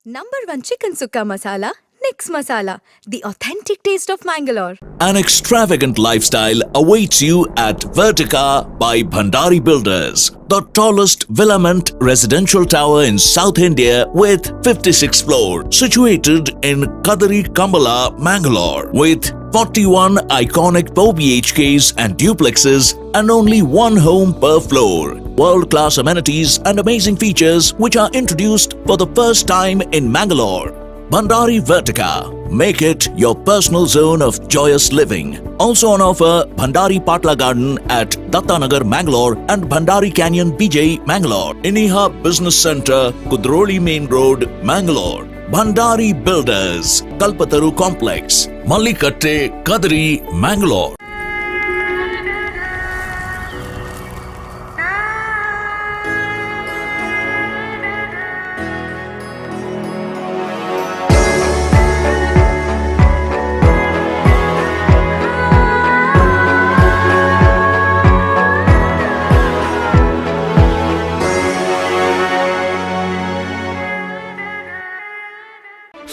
Number one chicken sukka masala, Nix Masala, the authentic taste of Mangalore. An extravagant lifestyle awaits you at Vertica by Bhandari Builders, the tallest villament residential tower in South India with 56 floors, situated in Kadari Kambala, Mangalore, with 41 iconic 4 BHKs and duplexes and only one home per floor. World-class amenities and amazing features which are introduced for the first time in Mangalore. Bhandari Vertica. Make it your personal zone of joyous living. Also on offer, Bhandari Patla Garden at Dattanagar, Mangalore and Bhandari Canyon, BJ, Mangalore. Iniha Business Center, Kudroli Main Road, Mangalore. Bhandari Builders, Kalpataru Complex, Mallikatte, Kadri, Mangalore.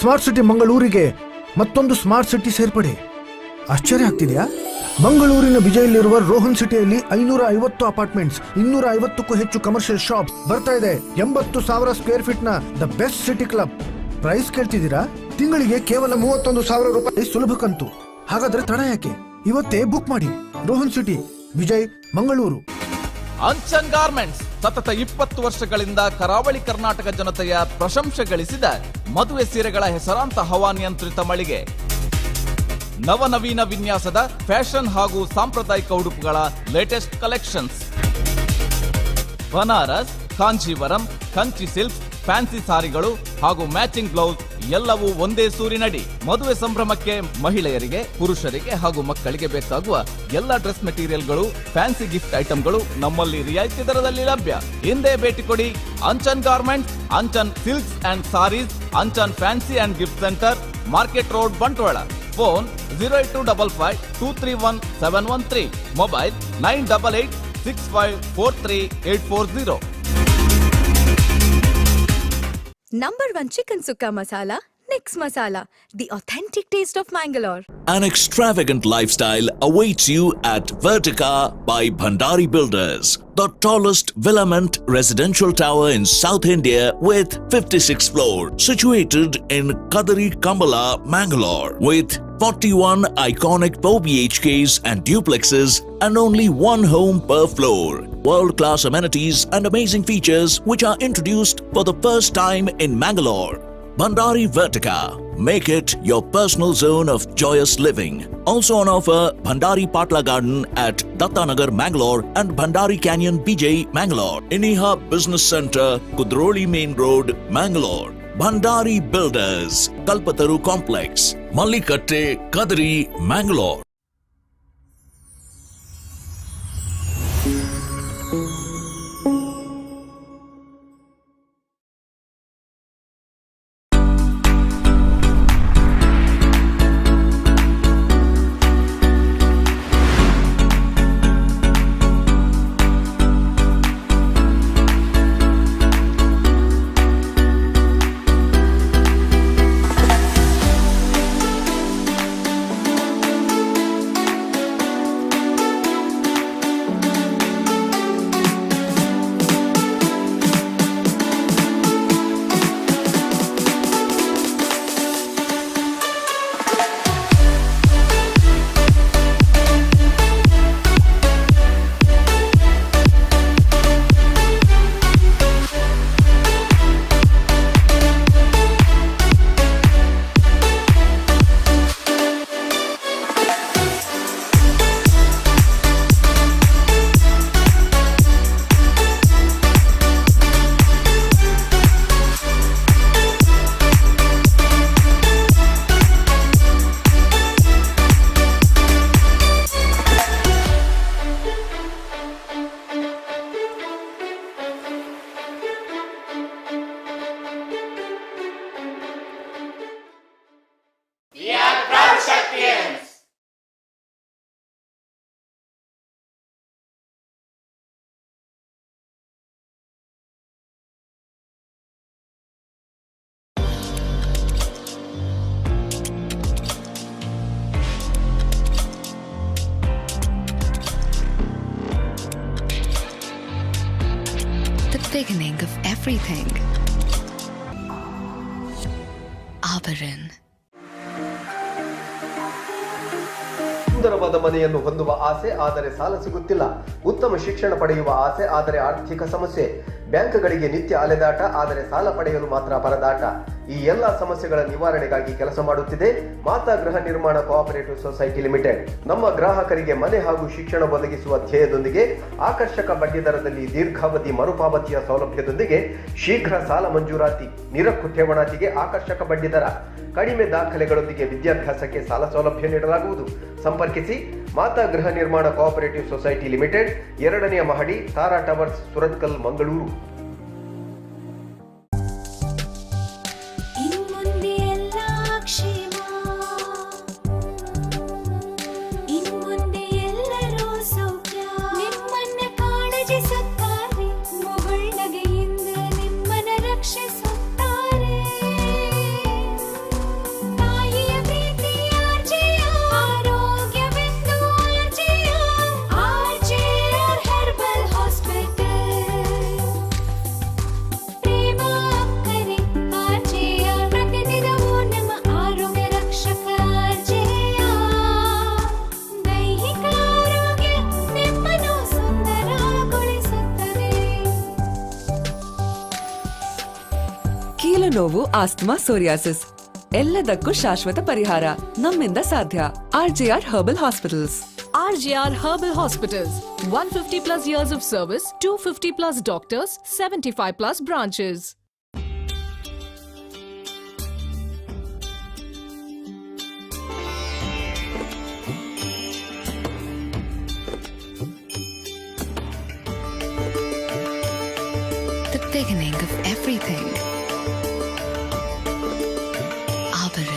Smart city ಮಂಗಳೂರಿಗೆ ಮತ್ತೊಂದು smart city ಸೇರ್ಪಡೆ. ಆಶ್ಚರ್ಯ ಆಗ್ತಿದೆಯಾ? ಮಂಗಳೂರಿನ ಬಿಜೈಯಲ್ಲಿರುವ ರೋಹನ್ ಸಿಟಿಯಲ್ಲಿ 550 apartments, 250ಕ್ಕೂ ಹೆಚ್ಚು commercial shops ಬರ್ತಾ ಇದೆ. 80,000 square feet ನ the best city club. Price ಕೇಳ್ತಿದ್ದೀರಾ? ತಿಂಗಳಿಗೆ ಕೇವಲ ₹31,000 ಸುಲಭ ಕಂತು. ಹಾಗಾದ್ರೆ ತಡ ಯಾಕೆ? ಇವತ್ತೇ ಬುಕ್ ಮಾಡಿ. ರೋಹನ್ ಸಿಟಿ, ವಿಜಯ್, ಮಂಗಳೂರು. ಅಂಚನ್ ಗಾರ್ಮೆಂಟ್ಸ್ ಸತತ 20 ವರ್ಷಗಳಿಂದ ಕರಾವಳಿ ಕರ್ನಾಟಕ ಜನತೆಯ ಪ್ರಶಂಸೆ ಗಳಿಸಿದ ಮದುವೆ ಸೀರೆಗಳ ಹೆಸರಾಂತ ಹವಾನಿಯಂತ್ರಿತ ಮಳಿಗೆ. ನವನವೀನ ವಿನ್ಯಾಸದ ಫ್ಯಾಷನ್ ಹಾಗೂ ಸಾಂಪ್ರದಾಯಿಕ ಉಡುಪುಗಳ latest collections. Banaras, Kanjeevaram, Kanchi silks, fancy ಸಾರಿಗಳು ಹಾಗೂ ಮ್ಯಾಚಿಂಗ್ ಬ್ಲೌಸ್ ಎಲ್ಲವೂ ಒಂದೇ ಸೂರಿನಡಿ. ಮದುವೆ ಸಂಭ್ರಮಕ್ಕೆ ಮಹಿಳೆಯರಿಗೆ, ಪುರುಷರಿಗೆ ಹಾಗೂ ಮಕ್ಕಳಿಗೆ ಬೇಕಾಗುವ ಎಲ್ಲ ಡ್ರೆಸ್ ಮೆಟೀರಿಯಲ್ಗಳು, ಫ್ಯಾನ್ಸಿ ಗಿಫ್ಟ್ ಐಟಂಗಳು ನಮ್ಮಲ್ಲಿ ರಿಯಾಯಿತಿ ದರದಲ್ಲಿ ಲಭ್ಯ. ಇಂದೇ ಭೇಟಿ ಕೊಡಿ Anchan garments, Anchan silks and sarees, Anchan fancy and gift centre, market road, Bantwal. Phone 08255231713, mobile 9886543840. Number one chicken sukka masala, Nix Masala, the authentic taste of Mangalore. An extravagant lifestyle awaits you at Vertica by Bhandari Builders, the tallest villament residential tower in South India with 56 floors, situated in Kadari Kambala, Mangalore, with 41 iconic 4 BHKs and duplexes and only one home per floor. World-class amenities and amazing features which are introduced for the first time in Mangalore. Bhandari Vertica. Make it your personal zone of joyous living. Also on offer, Bhandari Patla Garden at Dattanagar, Mangalore and Bhandari Canyon, BJ, Mangalore. Iniha Business Center, Kudroli Main Road, Mangalore. Bhandari Builders, Kalpataru Complex, Mallikatte, Kadri, Mangalore. beginning of everything. Auburn. ಸುಂದರವಾದ ಮನೆಯನ್ನು ಹೊಂದುವ ಆಸೆ, ಆದರೆ ಸಾಲ ಸಿಗುತ್ತಿಲ್ಲ. ಉತ್ತಮ ಶಿಕ್ಷಣ ಪಡೆಯುವ ಆಸೆ, ಆದರೆ ಆರ್ಥಿಕ ಸಮಸ್ಯೆ. ಬ್ಯಾಂಕ್ಗಳಿಗೆ ನಿತ್ಯ ಅಲೆದಾಟ, ಆದರೆ ಸಾಲ ಪಡೆಯಲು ಮಾತ್ರ ಪರದಾಟ. ಈ ಎಲ್ಲ ಸಮಸ್ಯೆಗಳ ನಿವಾರಣೆಗಾಗಿ ಕೆಲಸ ಮಾಡುತ್ತಿದೆ ಮಾತಾ ಗೃಹ ನಿರ್ಮಾಣ ಕೋಆಪರೇಟಿವ್ ಸೊಸೈಟಿ ಲಿಮಿಟೆಡ್. ನಮ್ಮ ಗ್ರಾಹಕರಿಗೆ ಮನೆ ಹಾಗೂ ಶಿಕ್ಷಣ ಒದಗಿಸುವ ಧ್ಯೇಯದೊಂದಿಗೆ ಆಕರ್ಷಕ ಬಡ್ಡಿ ದರದಲ್ಲಿ ದೀರ್ಘಾವಧಿ ಮರುಪಾವತಿಯ ಸೌಲಭ್ಯದೊಂದಿಗೆ ಶೀಘ್ರ ಸಾಲ ಮಂಜೂರಾತಿ, ನಿರಕ್ಕು ಠೇವಣಾತಿಗೆ ಆಕರ್ಷಕ ಬಡ್ಡಿ ದರ, ಕಡಿಮೆ ದಾಖಲೆಗಳೊಂದಿಗೆ ವಿದ್ಯಾಭ್ಯಾಸಕ್ಕೆ ಸಾಲ ಸೌಲಭ್ಯ ನೀಡಲಾಗುವುದು. ಸಂಪರ್ಕಿಸಿ ಮಾತಾ ಗೃಹ ನಿರ್ಮಾಣ ಕೋಆಪರೇಟಿವ್ ಸೊಸೈಟಿ ಲಿಮಿಟೆಡ್, ಎರಡನೆಯ ಮಹಡಿ, ತಾರಾ ಟವರ್ಸ್, ಸುರತ್ಕಲ್, ಮಂಗಳೂರು. ಇನ್ಮುಂದೆ ಎಲ್ಲ ಕ್ಷೇಮ, ಇನ್ಮುಂದೆ ಎಲ್ಲರೂ ಸೌಖ್ಯ. ನಿಮ್ಮನ್ನ ಕಾಳಜಿಸುತ್ತಾರೆ, ಮುಗುಳ್ನಗೆಯಿಂದ ನಿಮ್ಮನ್ನ ರಕ್ಷಿಸುತ್ತಾರೆ. ತಾಯಿಯ ಪ್ರೀತಿ ಆರ್ಜೆಯ, ಆರೋಗ್ಯವೆಂದು ಆರ್ಜೆಯ, ಆರ್ಜೆಆರ್ ಹೆರ್ಬಲ್ ಹಾಸ್ಪಿಟಲ್. ಪ್ರೇಮ ಅಕ್ಕರೆ ಆರ್ಜೆಆರ್, ಪ್ರತಿದಿನವೂ ನಮ್ಮ ಆರೋಗ್ಯ ರಕ್ಷಕ ಆರ್ಜೆಆರ್. ದೈಹಿಕ ಆರೋಗ್ಯ ನಿಮ್ಮನ್ನು ಸುಂದರಗೊಳಿಸುತ್ತದೆ. ಕೀಲು ನೋವು, ಆಸ್ತಮಾ, ಸೋರಿಯಾಸಿಸ್ ಎಲ್ಲದಕ್ಕೂ ಶಾಶ್ವತ ಪರಿಹಾರ ನಮ್ಮಿಂದ ಸಾಧ್ಯ. RJR herbal hospitals. RJR Herbal Hospitals, 150 plus years of service, 250 plus doctors, 75 plus branches. The beginning of everything. Auburn.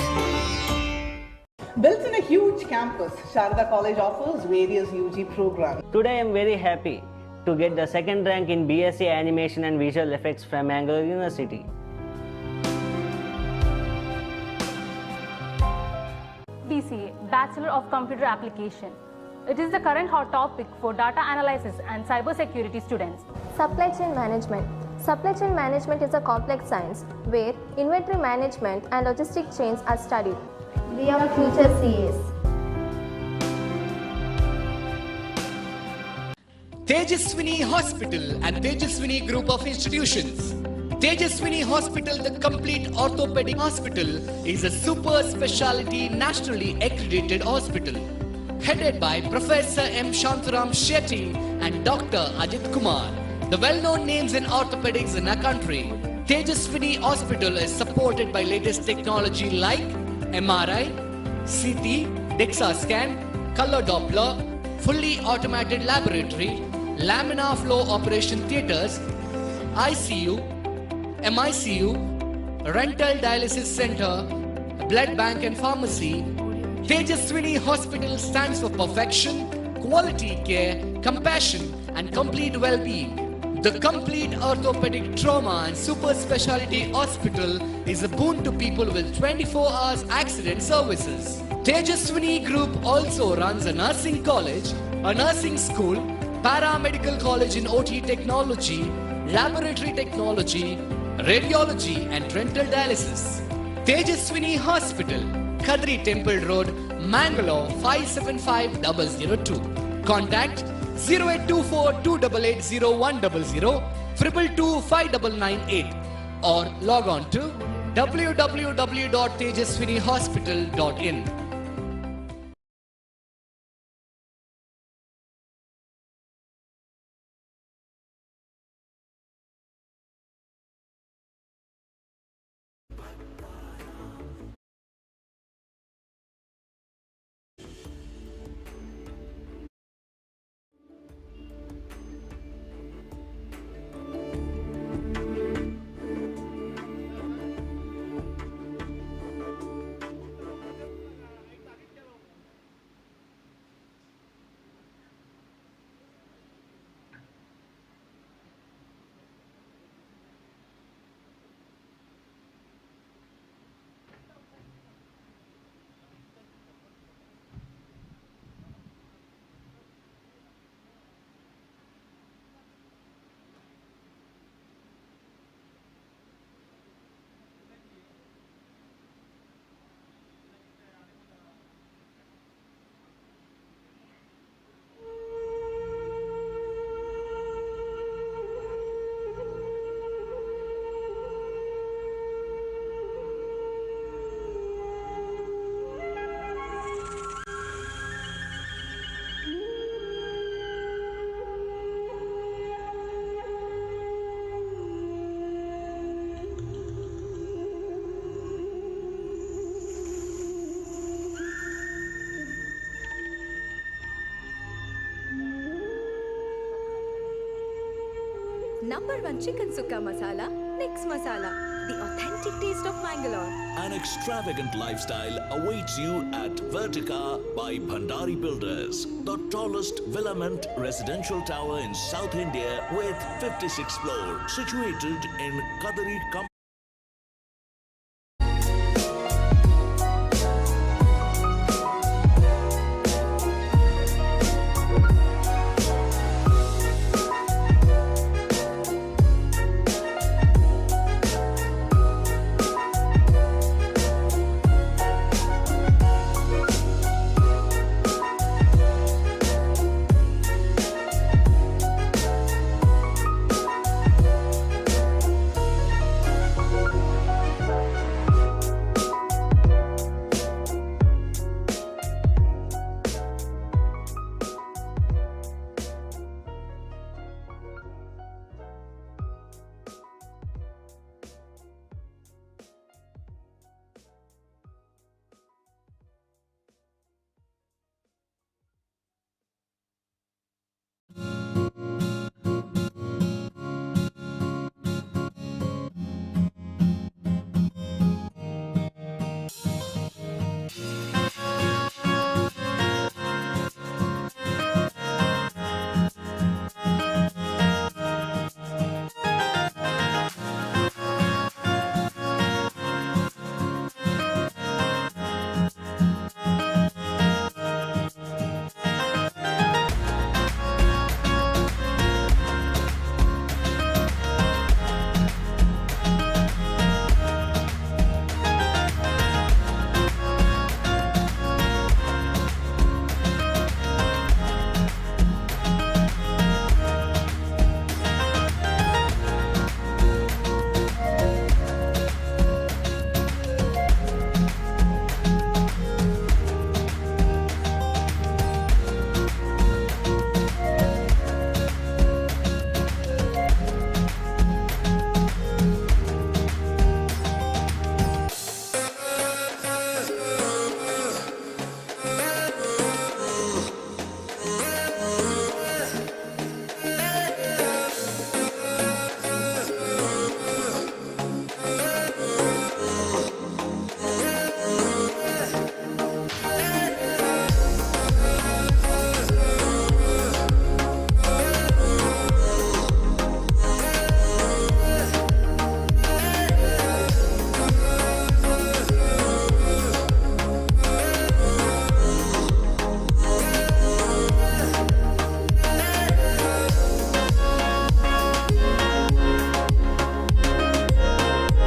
Built in a huge campus, Sharada College offers various UG programs. Today I am very happy to get the second rank in BSc Animation and Visual Effects from Mangalore University. BCA, Bachelor of Computer Application. It is the current hot topic for data analysis and cybersecurity students. Supply chain management. Supply chain management is a complex science where inventory management and logistic chains are studied. We are future CAs. Tejaswini Hospital and Tejaswini Group of Institutions. Tejaswini Hospital, the complete orthopedic hospital, is a super specialty nationally accredited hospital. Headed by Professor M. Shantaram Shetty and Dr. Ajit Kumar, the well-known names in orthopedics in our country. Tejaswini Hospital is supported by latest technology like MRI, CT, DEXA scan, color Doppler, fully automated laboratory, laminar flow operation theaters, ICU, MICU, rental dialysis center, blood bank and pharmacy. Tejaswini Hospital stands for perfection, quality care, compassion, and complete well-being. The complete orthopedic trauma and super specialty hospital is a boon to people with 24 hours accident services. Tejaswini Group also runs a nursing college, a nursing school, paramedical college in OT technology, laboratory technology, radiology and rental dialysis. Tejaswini Hospital, Kadri Temple Road, Mangalore 575002. Contact 0824 2880100 222 5998 or log on to www.tejaswinihospital.in. Number 1 chicken sukka masala, Nix Masala, the authentic taste of Mangalore. An extravagant lifestyle awaits you at Vertica by Bhandari Builders, the tallest villament residential tower in South India with 56 floors, situated in Kadari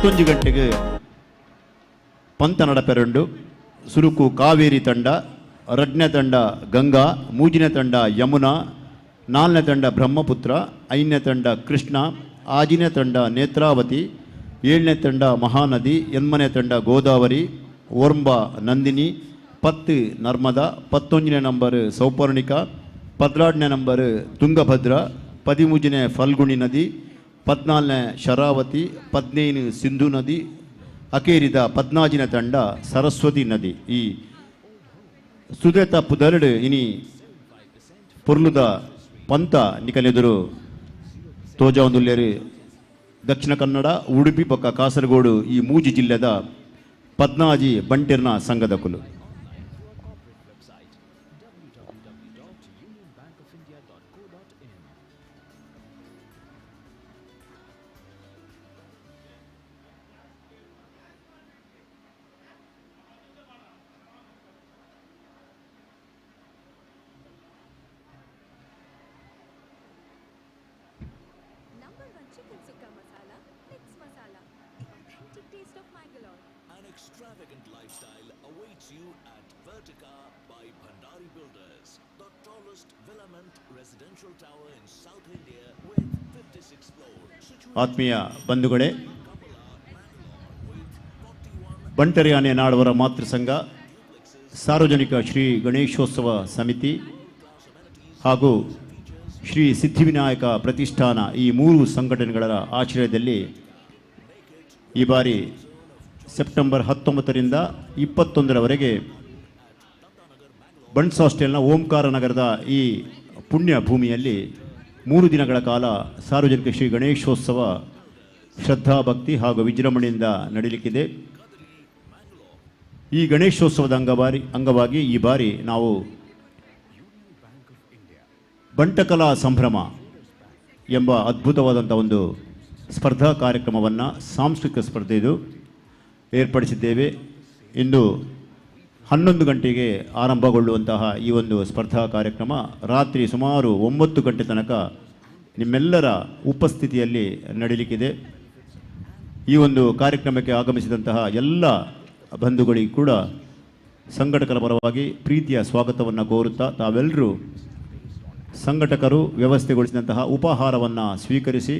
ಒಂಜಿ ಗಂಟೆಗೆ ಪಂತ ನಡಪೆರಂಡು ಸುರುಕು ಕಾವೇರಿ ತಂಡ, ರಡ್ನೇ ತಂಡ ಗಂಗಾ, ಮೂಜಿನೇ ತಂಡ ಯಮುನಾ, ನಾಲ್ನೇ ತಂಡ ಬ್ರಹ್ಮಪುತ್ರ, ಐದನೇ ತಂಡ ಕೃಷ್ಣ, ಆಜಿನೇ ತಂಡ ನೇತ್ರಾವತಿ, ಏಳನೇ ತಂಡ ಮಹಾನದಿ, ಎನ್ಮನೇ ತಂಡ ಗೋದಾವರಿ, ಒರ್ಂಬ ನಂದಿನಿ, 10 ನರ್ಮದಾ, 11ನೇ ನಂಬರ್ ಸೌಪರ್ಣಿಕ, 12ನೇ ನಂಬರ್ ತುಂಗಭದ್ರ, 13ನೇ ಫಲ್ಗುಣಿ ನದಿ, 14ನೇ ಶರಾವತಿ, 15 ಸಿಂಧು ನದಿ, ಅಕೇರಿದ 14ನೇ ತಂಡ ಸರಸ್ವತಿ ನದಿ. ಈ ಸುದೇತ ಪುದರಡು ಇನಿ ಪೊರ್ಲುದ ಪಂತ ನಿಕಲೆದುರು ತೋಜಾವಂದುಲ್ಲೇರಿ ದಕ್ಷಿಣ ಕನ್ನಡ, ಉಡುಪಿ ಬೊಕ್ಕ ಕಾಸರಗೋಡು ಈ ಮೂಜಿ ಜಿಲ್ಲೆದ 14 ಬಂಟಿರ್ನ ಸಂಘದಕುಲು. Number 1 chicken sukka masala, Nix Masala, the authentic taste of Mangalore. An extravagant lifestyle awaits you at Vertica by Bhandari Builders, the tallest villament residential tower in South India with 56 floors. ಆತ್ಮೀಯ ಬಂಧುಗಳೇ, ಬಂಟರಿಯಾನೆ ನಾಡವರ ಮಾತೃ ಸಂಘ, ಸಾರ್ವಜನಿಕ ಶ್ರೀ ಗಣೇಶೋತ್ಸವ ಸಮಿತಿ ಹಾಗೂ ಶ್ರೀ ಸಿದ್ಧಿವಿನಾಯಕ ಪ್ರತಿಷ್ಠಾನ ಈ ಮೂರು ಸಂಘಟನೆಗಳ ಆಶ್ರಯದಲ್ಲಿ ಈ ಬಾರಿ ಸೆಪ್ಟೆಂಬರ್ 19ರಿಂದ 21ರವರೆಗೆ ಬಂಟ್ಸ್ ಹಾಸ್ಟೆಲ್ನ ಓಂಕಾರ ನಗರದ ಈ ಪುಣ್ಯ ಭೂಮಿಯಲ್ಲಿ 3 ದಿನಗಳ ಕಾಲ ಸಾರ್ವಜನಿಕ ಶ್ರೀ ಗಣೇಶೋತ್ಸವ ಶ್ರದ್ಧಾ ಭಕ್ತಿ ಹಾಗೂ ವಿಜೃಂಭಣೆಯಿಂದ ನಡೆಯಲಿಕ್ಕಿದೆ. ಈ ಗಣೇಶೋತ್ಸವದ ಅಂಗವಾಗಿ ಈ ಬಾರಿ ನಾವು ಬಂಟಕಲಾ ಸಂಭ್ರಮ ಎಂಬ ಅದ್ಭುತವಾದಂಥ ಒಂದು ಸ್ಪರ್ಧಾ ಕಾರ್ಯಕ್ರಮವನ್ನು, ಸಾಂಸ್ಕೃತಿಕ ಸ್ಪರ್ಧೆ ಇದು, ಏರ್ಪಡಿಸಿದ್ದೇವೆ. ಇಂದು 11 ಗಂಟೆಗೆ ಆರಂಭಗೊಳ್ಳುವಂತಹ ಈ ಒಂದು ಸ್ಪರ್ಧಾ ಕಾರ್ಯಕ್ರಮ ರಾತ್ರಿ ಸುಮಾರು 9 ಗಂಟೆ ತನಕ ನಿಮ್ಮೆಲ್ಲರ ಉಪಸ್ಥಿತಿಯಲ್ಲಿ ನಡೆಯಲಿಕ್ಕಿದೆ. ಈ ಒಂದು ಕಾರ್ಯಕ್ರಮಕ್ಕೆ ಆಗಮಿಸಿದಂತಹ ಎಲ್ಲ ಬಂಧುಗಳಿಗೂ ಕೂಡ ಸಂಘಟಕರ ಪರವಾಗಿ ಪ್ರೀತಿಯ ಸ್ವಾಗತವನ್ನು ಕೋರುತ್ತಾ, ತಾವೆಲ್ಲರೂ ಸಂಘಟಕರು ವ್ಯವಸ್ಥೆಗೊಳಿಸಿದಂತಹ ಉಪಹಾರವನ್ನು ಸ್ವೀಕರಿಸಿ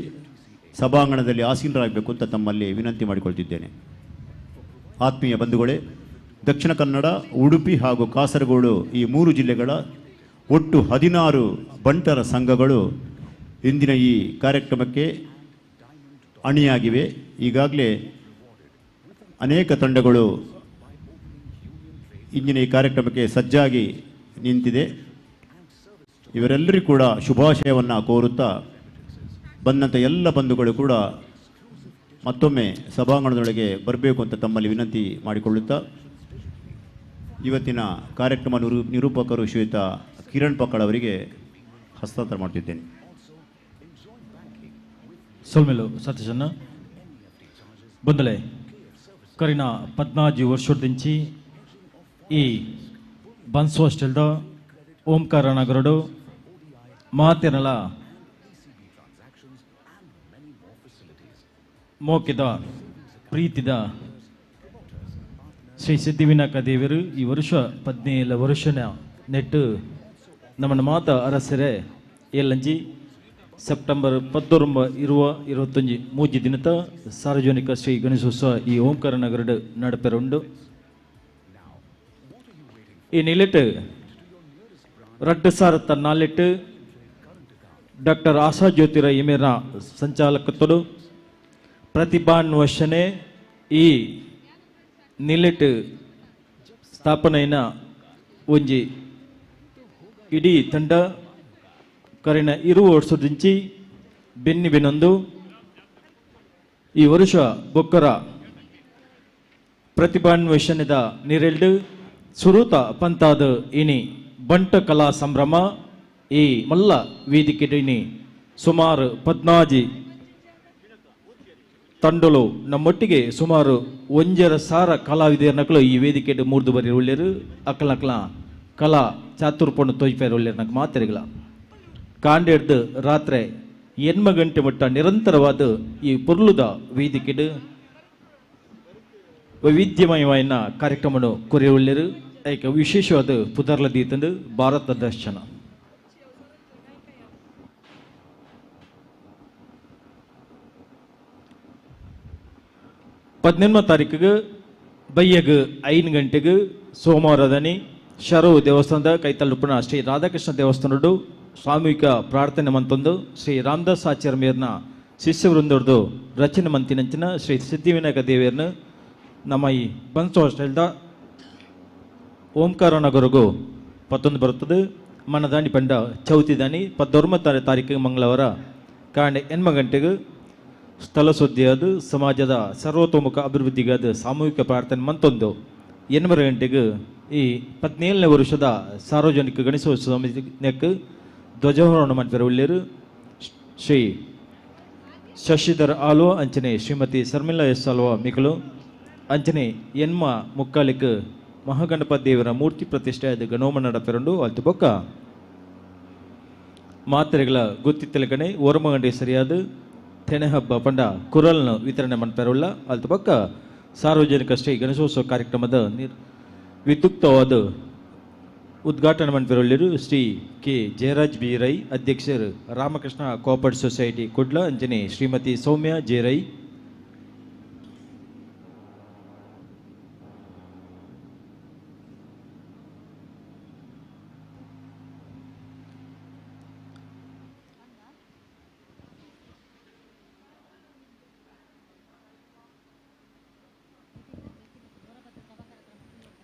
ಸಭಾಂಗಣದಲ್ಲಿ ಆಸೀನರಾಗಬೇಕು ಅಂತ ತಮ್ಮಲ್ಲಿ ವಿನಂತಿ ಮಾಡಿಕೊಳ್ತಿದ್ದೇನೆ. ಆತ್ಮೀಯ ಬಂಧುಗಳೇ, ದಕ್ಷಿಣ ಕನ್ನಡ, ಉಡುಪಿ ಹಾಗೂ ಕಾಸರಗೋಡು ಈ 3 ಜಿಲ್ಲೆಗಳ ಒಟ್ಟು 16 ಬಂಟರ ಸಂಘಗಳು ಇಂದಿನ ಈ ಕಾರ್ಯಕ್ರಮಕ್ಕೆ ಅಣಿಯಾಗಿವೆ. ಈಗಾಗಲೇ ಅನೇಕ ತಂಡಗಳು ಇಂದಿನ ಈ ಕಾರ್ಯಕ್ರಮಕ್ಕೆ ಸಜ್ಜಾಗಿ ನಿಂತಿದೆ. ಇವರೆಲ್ಲರಿಗೂ ಕೂಡ ಶುಭಾಶಯವನ್ನು ಕೋರುತ್ತಾ ಬಂದಂಥ ಎಲ್ಲ ಬಂಧುಗಳು ಕೂಡ ಮತ್ತೊಮ್ಮೆ ಸಭಾಂಗಣದೊಳಗೆ ಬರಬೇಕು ಅಂತ ತಮ್ಮಲ್ಲಿ ವಿನಂತಿ ಮಾಡಿಕೊಳ್ಳುತ್ತಾ, ಇವತ್ತಿನ ಕಾರ್ಯಕ್ರಮ ನಿರೂಪಕರು ಶ್ರೀಯುತ ಕಿರಣ್ ಪಕ್ಕಳ್ ಅವರಿಗೆ ಹಸ್ತಾಂತರ ಮಾಡ್ತಿದ್ದೇನೆ. ಸೊಲ್ಮೆಲು ಸತೀಶನ್ನ ಬಂದಲೆ ಕರಿನ 14 ವರ್ಷದಿಂಚಿ ಈ ಬನ್ಸ್ ಹಾಸ್ಟೆಲ್ದ ಓಂಕಾರ ನಗರಡು ಮಾತಿರಲ ಮೋಕಿದ ಪ್ರೀತಿದ ಶ್ರೀ ಸಿದ್ಧಿವಿನಾಯಕ ದೇವರು ಈ ವರ್ಷ 17 ವರ್ಷನ ನೆಟ್ಟು ನಮ್ಮನ್ನು ಮಾತ ಅರಸರೆ ಏಲಂಜಿ ಸೆಪ್ಟೆಂಬರ್ 19 ಇರುವ 25 ಮೂಜಿ ದಿನದ ಸಾರ್ವಜನಿಕ ಶ್ರೀ ಗಣೇಶೋತ್ಸವ ಈ ಓಂಕಾರ ನಗರದ ನಡಪೆರುಂಡು. ಈ ನಿಲೆಟ್ 2004 ಡಾಕ್ಟರ್ ಆಶಾ ಜ್ಯೋತಿರ ಇಮೇರ ಸಂಚಾಲಕತ್ವಡು ಪ್ರತಿಭಾನ್ವೇಷಣೆ ಈ ನಿಲೆಟ್ ಸ್ಥಾಪನೆಯ ಒಂಜಿ ಇಡೀ ತಂಡ ಕರಿನ 2 ವರ್ಷದಿಂಚಿ ಬೆನ್ನಿ ಬೆನ್ನೊಂದು ಈ ವರ್ಷ ಬೊಕ್ಕರ ಪ್ರತಿಭಾನ್ವೇಷಣೆದ ನಿರೆಲ್ಡು ಸುರೂತ ಪಂತಾದ ಇನಿ ಬಂಟ ಕಲಾ ಸಂಭ್ರಮ ಈ ಮಲ್ಲ ವೇದಿಕೆ ಇನಿ ಸುಮಾರು 14 ತಂಡಲು ನಮ್ಮೊಟ್ಟಿಗೆ ಸುಮಾರು 1,500 ಕಲಾವಿದರನಕಲು ಈ ವೇದಿಕೆ ಮೂರ್ದು ಬರಿ ಒಳ್ಳೆಯರು ಅಕ್ಕಲಕ್ಕಲ ಕಲಾ ಚಾತುರ್ಪಣ್ಣು ತೋಯ್ಪೇರು ಒಳ್ಳೆಯರು ನಕ್ ಮಾತೆರಿಗಳ ಕಾಂಡೆಡ್ದು ರಾತ್ರಿ 8 ಗಂಟೆ ಮಟ್ಟ ನಿರಂತರವಾದ ಈ ಪೊರ್ಲುದ ವೇದಿಕೆಡು ವೈವಿಧ್ಯಮಯವಾದ ಕಾರ್ಯಕ್ರಮವನ್ನು ಕೊರೆಯುಳ್ಳರು. ಏಕ ವಿಶೇಷವಾದ ಪುದರ್ಲ ದೀತಂದು ಭಾರತ ದರ್ಶನ. ಪದಿನೆಂಟನೇ ತಾರೀಕಿಗೆ ಬಯ್ಯಗ್ 5 ಗಂಟೆಗೆ ಸೋಮವಾರದನಿ ಶರು ದೇವಸ್ಥಾನದ ಕೈತಲ್ಲುಪ್ಪಣ ಶ್ರೀ ರಾಧಾಕೃಷ್ಣ ದೇವಸ್ಥಾನಡು ಸಾಮೂಹಿಕ ಪ್ರಾರ್ಥನೆ ಮಂತೊಂದು ಶ್ರೀ ರಾಮದಾಸ್ ಆಚಾರ್ಯ ಮೇರ್ನ ಶಿಷ್ಯವೃಂದರದು ರಚನೆ ಮಂತಿನಂಚಿನ ಶ್ರೀ ಸಿದ್ಧಿವಿನಾಯಕ ದೇವಿಯರ್ನ ನಮ್ಮ ಈ ಬನ್ಸು ಹಾಸ್ಟೆಲ್ದ ಓಂಕಾರ ನಗರಗೂ ಪತ್ತೊಂದು ಬರುತ್ತದೆ. ಮನದಾನಿ ಪಂಡ ಚೌತಿದಾನಿ 19 ತಾರೀಕಿಗೆ ಮಂಗಳವಾರ ಕಾಂಡೆ 8 ಗಂಟೆಗೆ ಸ್ಥಳ ಸುದ್ದಿಯಾದ ಸಮಾಜದ ಸರ್ವತೋಮುಖ ಅಭಿವೃದ್ಧಿಗಾದ ಸಾಮೂಹಿಕ ಪ್ರಾರ್ಥನೆ ಮಂತೊಂದು 8 ಗಂಟೆಗೆ ಈ 17ನೇ ವರ್ಷದ ಸಾರ್ವಜನಿಕ ಗಣೇಶೋತ್ಸವ ಸಮಿತಿಗೆ ಧ್ವಜಾರೋಹಣ ಮಾಡ್ತಾರೆ ಒಳ್ಳೆಯರು ಶ್ರೀ ಶಶಿಧರ್ ಆಲ್ವಾ ಅಂಚನೆ ಶ್ರೀಮತಿ ಶರ್ಮಿಳಾ ಎಸ್ ಆಲ್ವಾ ಮಿಕಲು ಅಂಚನೆ ಎನ್ಮ ಮುಕ್ಕಾಲಿಕ್ ಮಹಾಗಣಪತಿ ದೇವರ ಮೂರ್ತಿ ಪ್ರತಿಷ್ಠೆ ಆದ ಗಣೋಮ ನಡಪೆರಂಡು ಅಲ್ತು ಬೊಕ್ಕ ಮಾತ್ರೆಗಳ ಗೊತ್ತಿತ್ತಲಕಣೆ ಓರ್ಮ ಗಂಟೆ ಸರಿಯಾದ ತೆನೆ ಹಬ್ಬ ಪಂಡ ಕುರಲ್ನ ವಿತರಣೆ ಮಾಡ್ತಾರಲ್ಲ ಅಲ್ತು ಬೊಕ್ಕ ಸಾರ್ವಜನಿಕ ಶ್ರೀ ಗಣೇಶೋತ್ಸವ ಕಾರ್ಯಕ್ರಮದ ವಿದ್ಯುಕ್ತವಾದ ಉದ್ಘಾಟನೆ ಮಾಡಿರುವವರು ಶ್ರೀ ಕೆ ಜಯರಾಜ್ ಬಿ ರೈ ಅಧ್ಯಕ್ಷರು ರಾಮಕೃಷ್ಣ ಕೋಪರೇಟಿವ್ ಸೊಸೈಟಿ ಕುಡ್ಲ ಅಂಜನೆ ಶ್ರೀಮತಿ ಸೌಮ್ಯ ಜೆ ರೈ.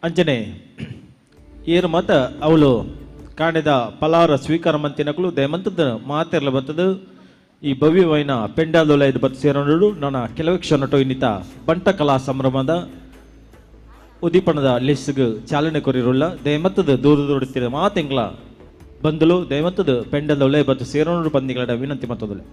ಅಂಜನೆ ಏರು ಮಾತ ಅವಳು ಕಾಂಡೆದ ಪಲಾರ ಸ್ವೀಕಾರ ಮಂತಿನಕುಲು ದಯಮಂತದ ಮಾತೆರ್ಲ ಬತ್ತದು ಈ ಭವ್ಯವೈನ ಪೆಂಡಾದೊಲ ಇದು ಬತ್ತು ಸೇರೋಡು. ನನ್ನ ಕೆಲವೇ ಕ್ಷಣಟೋ ಇನ್ನಿತ ಬಂಟ ಕಲಾ ಸಂಭ್ರಮದ ಉದ್ದೀಪನದ ಲಿಸ್ಟ್ಗೆ ಚಾಲನೆ ಕೊರಿರುಳ್ಳ. ದಯಮತ್ತದ ದೂರ ದೂರ ಮಾತೆಂಗ್ಲ ಬಂದಲು ದಯಮತ್ತದ ಪೆಂಡದೊಳೆ ಬತ್ತು ಸೇರೋಡು ಬಂದಿಗಳ ವಿನಂತಿ ಮತ್ತದೊಲೆ.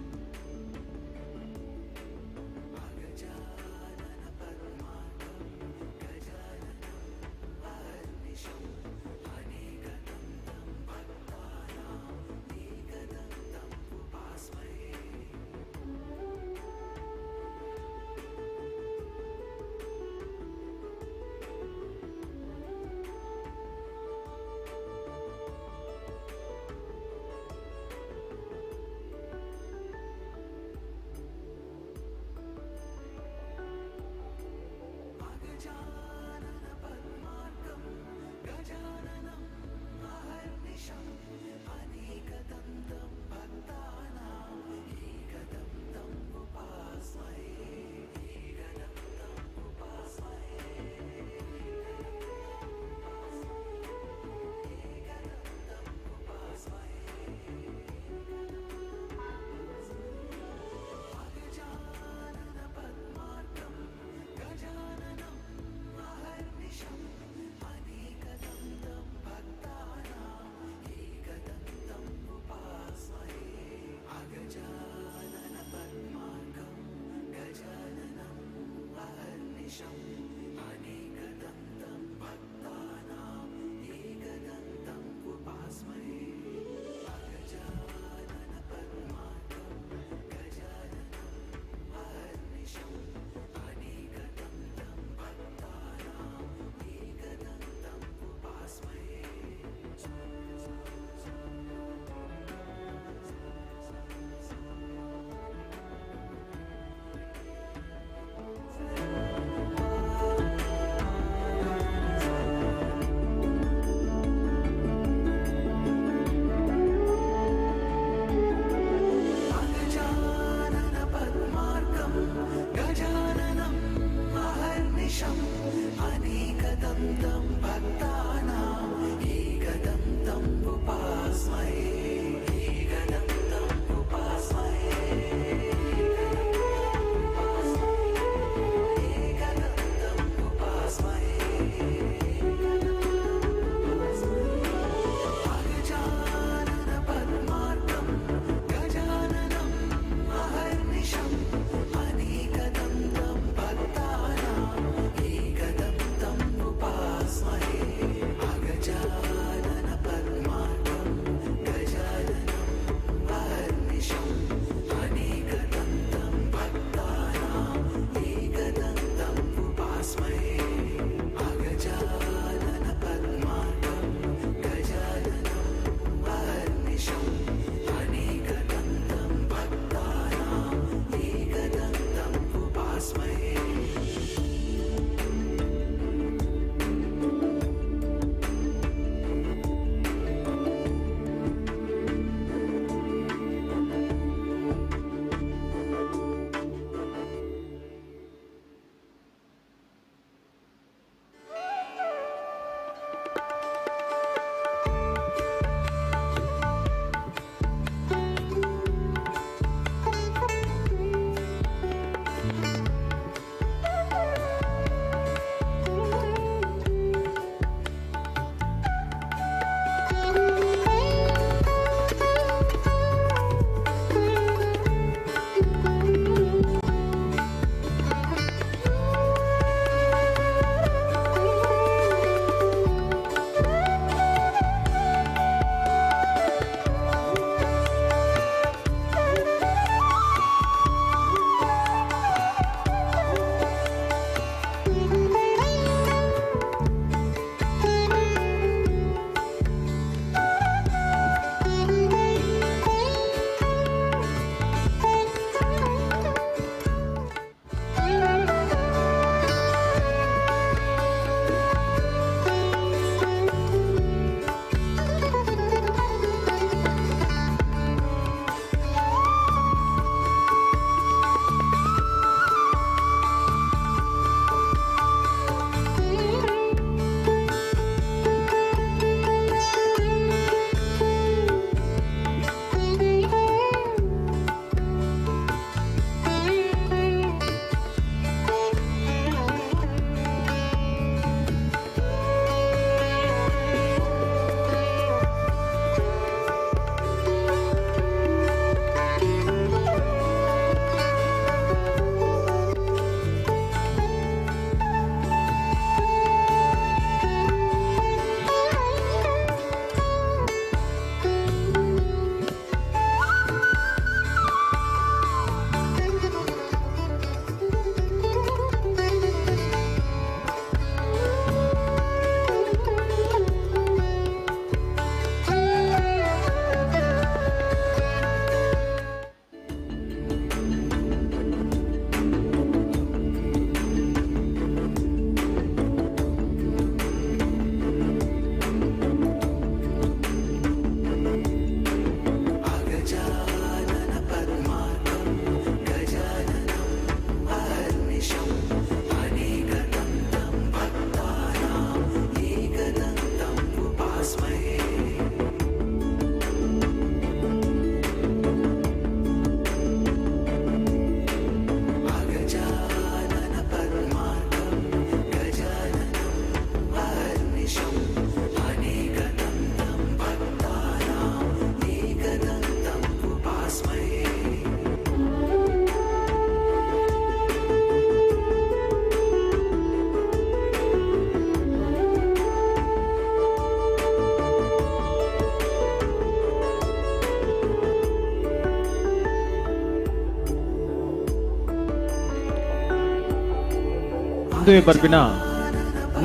ಇಂದುವೆ ಬರ್ಪಿನ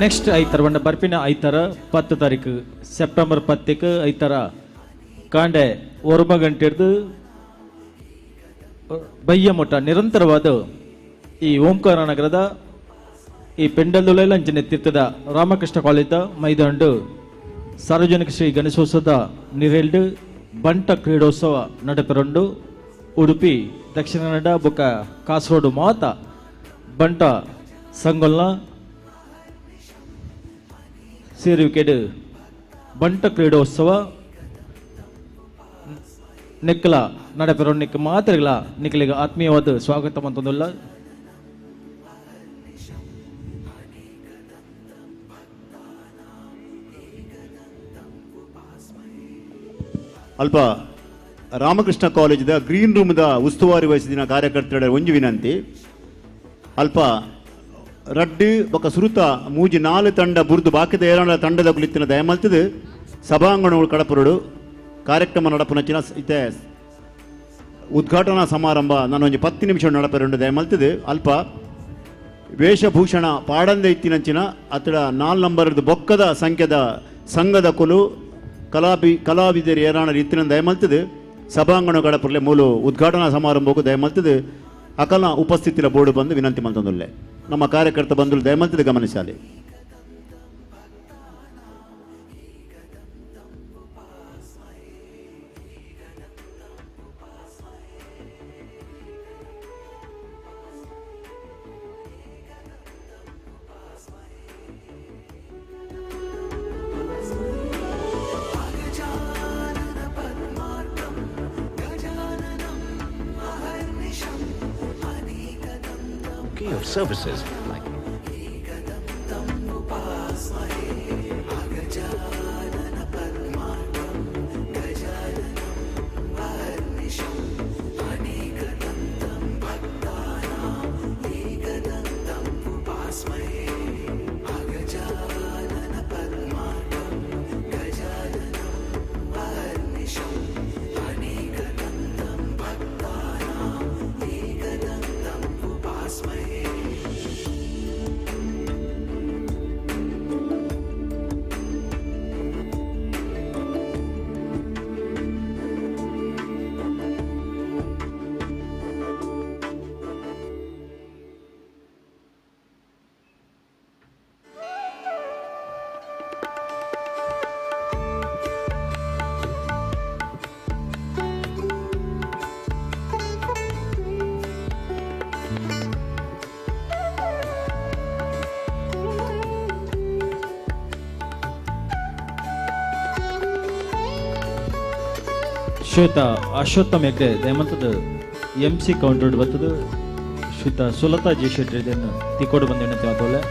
ನೆಕ್ಸ್ಟ್ ಐತರ ಬಂಡ ಬರ್ಪಿನ ಐತರ 10 ತಾರೀಕು ಸೆಪ್ಟೆಂಬರ್ 10ಕ್ಕೆ ಐತರ ಕಾಂಡೆ 9 ಗಂಟೆಡ್ದು ಬಯ್ಯ ಮಠ ನಿರಂತರವಾದ ಈ ಓಂಕಾರ ನಗರದ ಈ ಪೆಂಡಲ್ದುಲಂಚನೆ ತೀರ್ಥದ ರಾಮಕೃಷ್ಣ ಕಾಲೇಜದ ಮೈದಾಂಡು ಸಾರ್ವಜನಿಕ ಶ್ರೀ ಗಣೇಶೋತ್ಸವದ ನಿರೆಲ್ಡು ಬಂಟ ಕ್ರೀಡೋತ್ಸವ ನಡೆಪರಂಡು ಉಡುಪಿ ದಕ್ಷಿಣ ಕನ್ನಡ ಬೊಕ್ಕ ಕಾಸರಗೋಡು ಮಾತ ಬಂಟ ಸಂಗೊಲ್ನ ಸೇರುವಿಕೆಡು ಬಂಟ ಕ್ರೀಡೋತ್ಸವ ನೆಕ್ಕಲ ನಡೆಪರಂಡು ನಿಕ್ಕ ಮಾತ್ರಗಳ ನಿಕ್ಕಲಿಗೆ ಆತ್ಮೀಯವಾದ ಸ್ವಾಗತ ಅಂತಂದಿಲ್ಲ. ಅಲ್ಪ ರಾಮಕೃಷ್ಣ ಕಾಲೇಜಿದ ಗ್ರೀನ್ ರೂಮ್ದ ಉಸ್ತುವಾರಿ ವಹಿಸಿದಿನ ಕಾರ್ಯಕರ್ತರ ಒಂಜಿ ವಿನಂತಿ. ಅಲ್ಪ ರಡ್ಡು ಬೊಕ ಸುರುತ ಮೂಜಿ ನಾಲು ತಂಡ ಬುರ್ದು ಬಾಕಿದ ಏರಾಣ ತಂಡದ ಕುಲಿತ್ತಿನ ದಯಮಲ್ತದು ಸಭಾಂಗಣಗಳು ಕಡಪುರುಡು ಕಾರ್ಯಕ್ರಮ ನಡಪುನಚಿನ ಇತ್ತೆ ಉದ್ಘಾಟನಾ ಸಮಾರಂಭ ನಾನು ಒಂಜಿ 10 ನಿಮಿಷ ನಡಪೆರುಂಡು ದಯಮಲ್ತದು. ಅಲ್ಪ ವೇಷಭೂಷಣ ಪಾಡಂದೆ ಇತ್ತಿನಂಚಿನ ಅತಡ 4 ನಂಬರ್ದು ಬೊಕ್ಕದ ಸಂಖ್ಯೆದ ಸಂಘದ ಕುಲು ಕಲಾವಿದರು ಏರಾಣ ಇತ್ತಿನ ದಯಮಲ್ತದು ಸಭಾಂಗಣ ಕಡಪುರ್ಲೆ ಮೂಲ ಉದ್ಘಾಟನಾ ಸಮಾರಂಭಕ್ಕೂ ದಯಮಲ್ತದು ಅಕಲ ಉಪಸ್ಥಿತಿಯ ಬೋರ್ಡ್ ಬಂದು ವಿನಂತಿ ಮಲ್ತಂದುಲ್ಲೆ ನಮ್ಮ ಕಾರ್ಯಕರ್ತ ಬಂಧುలు ದಯಮಲ್ತದು ಗಮನಿಸಾಲಿ. Of services like Shweta Ashwatham Hegde ದಯಮಂತದ M C counter ಬರ್ತದೆ. ಶ್ವೇತಾ ಸುಲತಾ ಜಿ ಶೆಟ್ಟಿ ಇದನ್ನು ತಿಕ್ಕೋಡು ಬಂದ ವಿನಂತಿ ಮಾತೋಲೆ.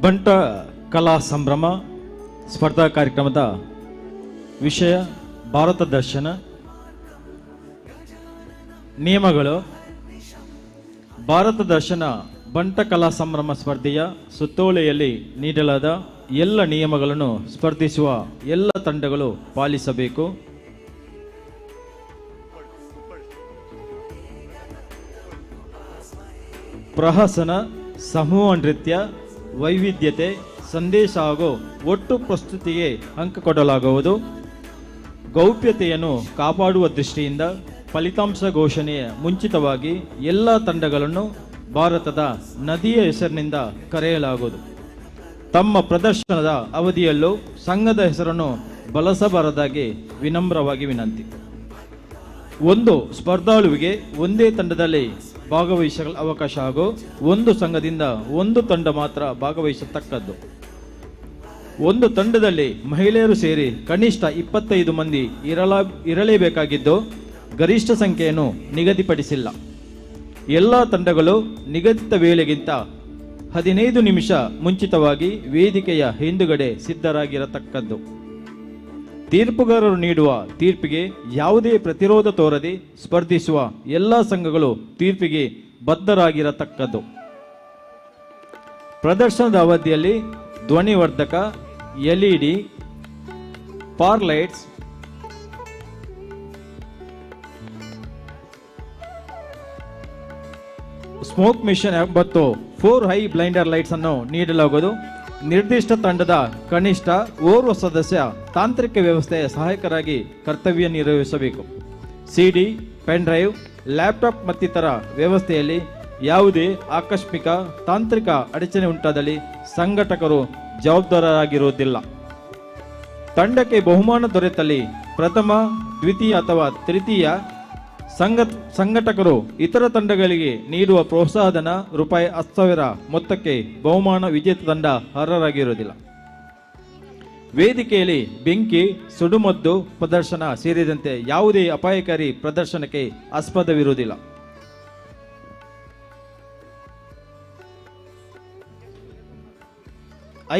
ಬಂಟ ಕಲಾ ಸಂಭ್ರಮ ಸ್ಪರ್ಧಾ ಕಾರ್ಯಕ್ರಮದ ವಿಷಯ ಭಾರತ ದರ್ಶನ. ನಿಯಮಗಳು: ಭಾರತ ದರ್ಶನ ಬಂಟ ಕಲಾ ಸಂಭ್ರಮ ಸ್ಪರ್ಧೆಯ ಸುತ್ತೋಲೆಯಲ್ಲಿ ನೀಡಲಾದ ಎಲ್ಲ ನಿಯಮಗಳನ್ನು ಸ್ಪರ್ಧಿಸುವ ಎಲ್ಲ ತಂಡಗಳು ಪಾಲಿಸಬೇಕು. ಪ್ರಹಸನ, ಸಮೂಹ ನೃತ್ಯ, ವೈವಿಧ್ಯತೆ, ಸಂದೇಶ ಹಾಗೂ ಒಟ್ಟು ಪ್ರಸ್ತುತಿಗೆ ಅಂಕ ಕೊಡಲಾಗುವುದು. ಗೌಪ್ಯತೆಯನ್ನು ಕಾಪಾಡುವ ದೃಷ್ಟಿಯಿಂದ ಫಲಿತಾಂಶ ಘೋಷಣೆಯ ಮುಂಚಿತವಾಗಿ ಎಲ್ಲ ತಂಡಗಳನ್ನು ಭಾರತದ ನದಿಯ ಹೆಸರಿನಿಂದ ಕರೆಯಲಾಗುವುದು. ತಮ್ಮ ಪ್ರದರ್ಶನದ ಅವಧಿಯಲ್ಲೂ ಸಂಘದ ಹೆಸರನ್ನು ಬಳಸಬಾರದಾಗಿ ವಿನಮ್ರವಾಗಿ ವಿನಂತಿ. ಒಂದು ಸ್ಪರ್ಧಾಳುವಿಗೆ ಒಂದೇ ತಂಡದಲ್ಲಿ ಭಾಗವಹಿಸಲು ಅವಕಾಶ ಹಾಗೂ ಒಂದು ಸಂಘದಿಂದ ಒಂದು ತಂಡ ಮಾತ್ರ ಭಾಗವಹಿಸತಕ್ಕದ್ದು. ಒಂದು ತಂಡದಲ್ಲಿ ಮಹಿಳೆಯರು ಸೇರಿ ಕನಿಷ್ಠ 25 ಮಂದಿ ಇರಲೇಬೇಕಾಗಿದ್ದು ಗರಿಷ್ಠ ಸಂಖ್ಯೆಯನ್ನು ನಿಗದಿಪಡಿಸಿಲ್ಲ. ಎಲ್ಲ ತಂಡಗಳು ನಿಗದಿತ ವೇಳೆಗಿಂತ 15 ನಿಮಿಷ ಮುಂಚಿತವಾಗಿ ವೇದಿಕೆಯ ಹಿಂದುಗಡೆ ಸಿದ್ಧರಾಗಿರತಕ್ಕದ್ದು. ತೀರ್ಪುಗಾರರು ನೀಡುವ ತೀರ್ಪಿಗೆ ಯಾವುದೇ ಪ್ರತಿರೋಧ ತೋರದೆ ಸ್ಪರ್ಧಿಸುವ ಎಲ್ಲ ಸಂಘಗಳು ತೀರ್ಪಿಗೆ ಬದ್ಧರಾಗಿರತಕ್ಕದ್ದು. ಪ್ರದರ್ಶನದ ಅವಧಿಯಲ್ಲಿ ಧ್ವನಿವರ್ಧಕ, LED, par lights, smoke machine ಮತ್ತು 4 ಹೈ ಬ್ಲೈಂಡರ್ ಲೈಟ್ಸ್ ಅನ್ನು ನೀಡಲಾಗುವುದು. ನಿರ್ದಿಷ್ಟ ತಂಡದ ಕನಿಷ್ಠ ಓರ್ವ ಸದಸ್ಯ ತಾಂತ್ರಿಕ ವ್ಯವಸ್ಥೆಯ ಸಹಾಯಕರಾಗಿ ಕರ್ತವ್ಯ ನಿರ್ವಹಿಸಬೇಕು. ಸಿಡಿ, ಪೆನ್ ಡ್ರೈವ್, ಲ್ಯಾಪ್ಟಾಪ್ ಮತ್ತಿತರ ವ್ಯವಸ್ಥೆಯಲ್ಲಿ ಯಾವುದೇ ಆಕಸ್ಮಿಕ ತಾಂತ್ರಿಕ ಅಡಚಣೆ ಉಂಟಾದಲ್ಲಿ ಸಂಘಟಕರು ಜವಾಬ್ದಾರರಾಗಿರುವುದಿಲ್ಲ. ತಂಡಕ್ಕೆ ಬಹುಮಾನ ದೊರೆತಲ್ಲಿ ಪ್ರಥಮ, ದ್ವಿತೀಯ ಅಥವಾ ತೃತೀಯ ಸಂಘಟಕರು ಇತರ ತಂಡಗಳಿಗೆ ನೀಡುವ ಪ್ರೋತ್ಸಾಹಧನ ರೂಪಾಯಿ 10,000 ಮೊತ್ತಕ್ಕೆ ಬಹುಮಾನ ವಿಜೇತ ತಂಡ ಅರ್ಹರಾಗಿರುವುದಿಲ್ಲ. ವೇದಿಕೆಯಲ್ಲಿ ಬೆಂಕಿ, ಸುಡುಮದ್ದು ಪ್ರದರ್ಶನ ಸೇರಿದಂತೆ ಯಾವುದೇ ಅಪಾಯಕಾರಿ ಪ್ರದರ್ಶನಕ್ಕೆ ಆಸ್ಪದವಿರುವುದಿಲ್ಲ.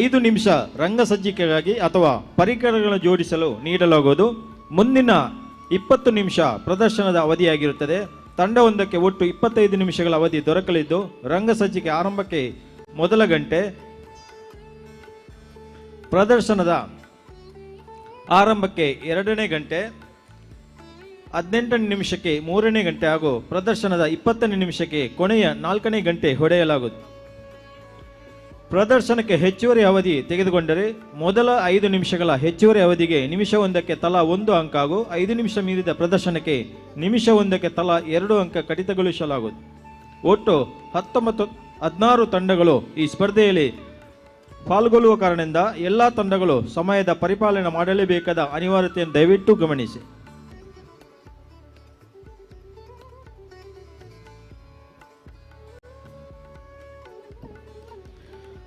ಐದು ನಿಮಿಷ ರಂಗಸಜ್ಜಿಕೆಗಾಗಿ ಅಥವಾ ಪರಿಕರಗಳನ್ನು ಜೋಡಿಸಲು ನೀಡಲಾಗುವುದು. ಮುಂದಿನ 20 ನಿಮಿಷ ಪ್ರದರ್ಶನದ ಅವಧಿಯಾಗಿರುತ್ತದೆ. ತಂಡವೊಂದಕ್ಕೆ ಒಟ್ಟು 25 ನಿಮಿಷಗಳ ಅವಧಿ ದೊರಕಲಿದ್ದು, ರಂಗಸಜ್ಜಿಕೆ ಆರಂಭಕ್ಕೆ ಮೊದಲ ಗಂಟೆ, ಪ್ರದರ್ಶನದ ಆರಂಭಕ್ಕೆ ಎರಡನೇ ಗಂಟೆ, 18 ನಿಮಿಷಕ್ಕೆ ಮೂರನೇ ಗಂಟೆ ಹಾಗೂ ಪ್ರದರ್ಶನದ 20ನೇ ನಿಮಿಷಕ್ಕೆ ಕೊನೆಯ 4ನೇ ಗಂಟೆ ಹೊಡೆಯಲಾಗುವುದು. ಪ್ರದರ್ಶನಕ್ಕೆ ಹೆಚ್ಚುವರಿ ಅವಧಿ ತೆಗೆದುಕೊಂಡರೆ ಮೊದಲ 5 ನಿಮಿಷಗಳ ಹೆಚ್ಚುವರಿ ಅವಧಿಗೆ ನಿಮಿಷವೊಂದಕ್ಕೆ ತಲಾ 1 ಅಂಕ ಹಾಗೂ 5 ನಿಮಿಷ ಮೀರಿದ ಪ್ರದರ್ಶನಕ್ಕೆ ನಿಮಿಷವೊಂದಕ್ಕೆ ತಲಾ 2 ಅಂಕ ಕಡಿತಗೊಳಿಸಲಾಗುವುದು. ಒಟ್ಟು 16 ತಂಡಗಳು ಈ ಸ್ಪರ್ಧೆಯಲ್ಲಿ ಪಾಲ್ಗೊಳ್ಳುವ ಕಾರಣದಿಂದ ಎಲ್ಲ ತಂಡಗಳು ಸಮಯದ ಪರಿಪಾಲನೆ ಮಾಡಲೇಬೇಕಾದ ಅನಿವಾರ್ಯತೆಯನ್ನು ದಯವಿಟ್ಟು ಗಮನಿಸಿ.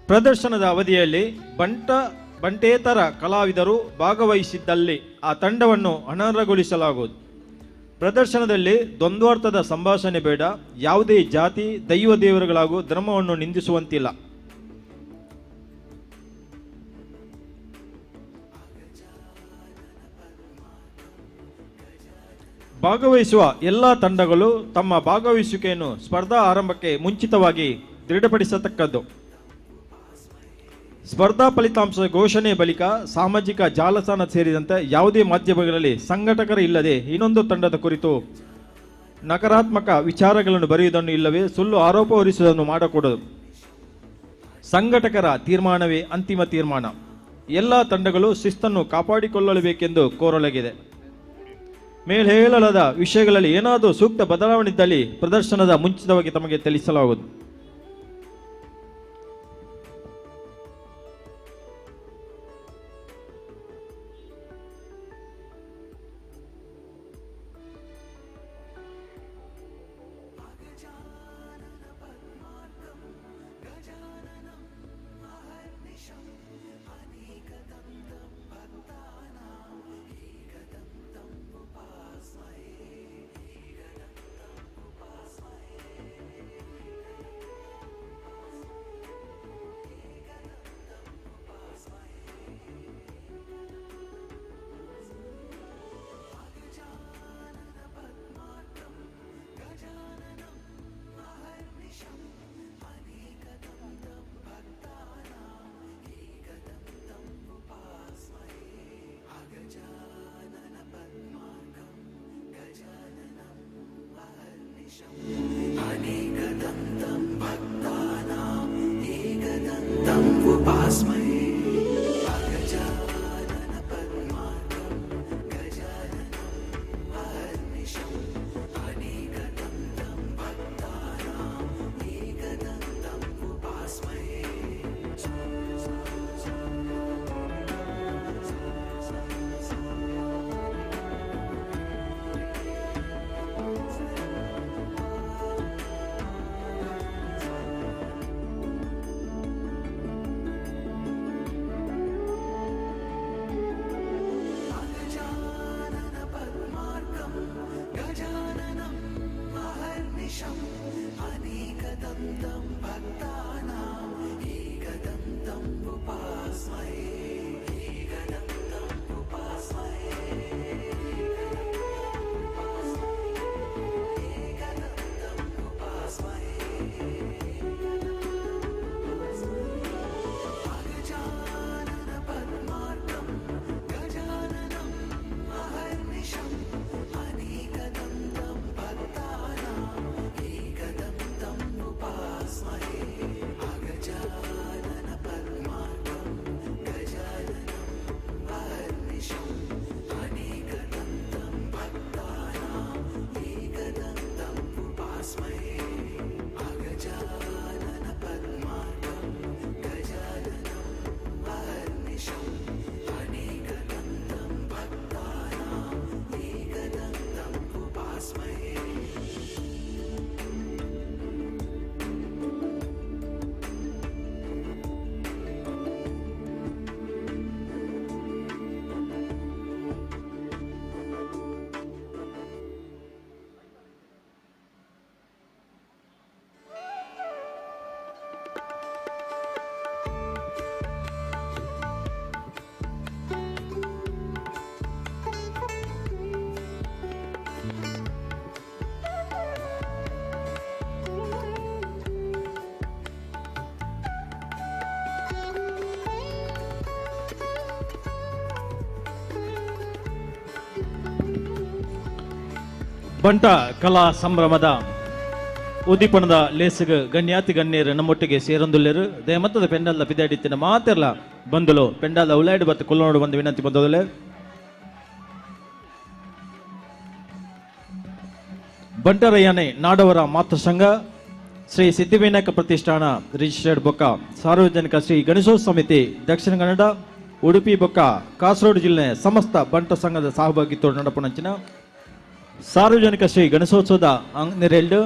ಪ್ರದರ್ಶನದ ಅವಧಿಯಲ್ಲಿ ಬಂಟೇತರ ಕಲಾವಿದರು ಭಾಗವಹಿಸಿದ್ದಲ್ಲಿ ಆ ತಂಡವನ್ನು ಅನರ್ಹಗೊಳಿಸಲಾಗುವುದು. ಪ್ರದರ್ಶನದಲ್ಲಿ ದ್ವಂದ್ವಾರ್ಥದ ಸಂಭಾಷಣೆ ಬೇಡ. ಯಾವುದೇ ಜಾತಿ, ದೈವ ದೇವರುಗಳಾಗೂ ಧರ್ಮವನ್ನು ನಿಂದಿಸುವಂತಿಲ್ಲ. ಭಾಗವಹಿಸುವ ಎಲ್ಲ ತಂಡಗಳು ತಮ್ಮ ಭಾಗವಹಿಸುವಿಕೆಯನ್ನು ಸ್ಪರ್ಧಾ ಆರಂಭಕ್ಕೆ ಮುಂಚಿತವಾಗಿ ದೃಢಪಡಿಸತಕ್ಕದ್ದು. ಸ್ಪರ್ಧಾ ಫಲಿತಾಂಶ ಘೋಷಣೆ ಬಳಿಕ ಸಾಮಾಜಿಕ ಜಾಲತಾಣ ಸೇರಿದಂತೆ ಯಾವುದೇ ಮಾಧ್ಯಮಗಳಲ್ಲಿ ಸಂಘಟಕರ ಇಲ್ಲದೆ ಇನ್ನೊಂದು ತಂಡದ ಕುರಿತು ನಕಾರಾತ್ಮಕ ವಿಚಾರಗಳನ್ನು ಬರೆಯುವುದನ್ನು ಇಲ್ಲವೇ ಸುಳ್ಳು ಆರೋಪ ಹೊರಿಸುವುದನ್ನು ಮಾಡಕೂಡದು. ಸಂಘಟಕರ ತೀರ್ಮಾನವೇ ಅಂತಿಮ ತೀರ್ಮಾನ. ಎಲ್ಲ ತಂಡಗಳು ಶಿಸ್ತನ್ನು ಕಾಪಾಡಿಕೊಳ್ಳಬೇಕೆಂದು ಕೋರಲಾಗಿದೆ. ಮೇಲೆ ಹೇಳಲಾದ ವಿಷಯಗಳಲ್ಲಿ ಏನಾದರೂ ಸೂಕ್ತ ಬದಲಾವಣೆ ಇದ್ದಲ್ಲಿ ಪ್ರದರ್ಶನದ ಮುಂಚಿತವಾಗಿ ತಮಗೆ ತಿಳಿಸಲಾಗುವುದು. ಬಂಟ ಕಲಾ ಸಂಭ್ರಮದ ಉದ್ದೀಪನದ ಲೇಸುಗ ಗಣ್ಯಾತಿ ಗಣ್ಯರು ನಮ್ಮೊಟ್ಟಿಗೆ ಸೇರೊಂದುಲ್ಲೇರು ದಯಮತ್ತದ ಪೆಂಡಲ್ದ ಪಿದಾಡಿತ್ತಿನ ಮಾತೆರ್ಲ ಬಂದುಲು ಪೆಂಡಲ್ದ ಉಳ್ಳಾಡಿ ಬತ್ತು ಕೊಲ್ಲೋಡು ಬಂದು ವಿನಂತಿ ಬಂದದಲೆ. ಬಂಟರಯ್ಯನೆ ನಾಡವರ ಮಾತೃಸಂಘ ಶ್ರೀ ಸಿದ್ಧಿವಿನಾಯಕ ಪ್ರತಿಷ್ಠಾನ ರಿಜಿಸ್ಟರ್ಡ್ ಬೊಕ್ಕ ಸಾರ್ವಜನಿಕ ಶ್ರೀ ಗಣೇಶೋತ್ಸವ ಸಮಿತಿ ದಕ್ಷಿಣ ಕನ್ನಡ ಉಡುಪಿ ಬೊಕ್ಕ ಕಾಸರಗೋಡು ಜಿಲ್ಲೆ ಸಮಸ್ತ ಬಂಟ ಸಂಘದ ಸಹಭಾಗಿತ್ವ ನಡಪುನಂಚಿನ ಸಾರ್ವಜನಿಕ ಶ್ರೀ ಗಣೇಶೋತ್ಸವದ ನೆರೆಲ್ಡು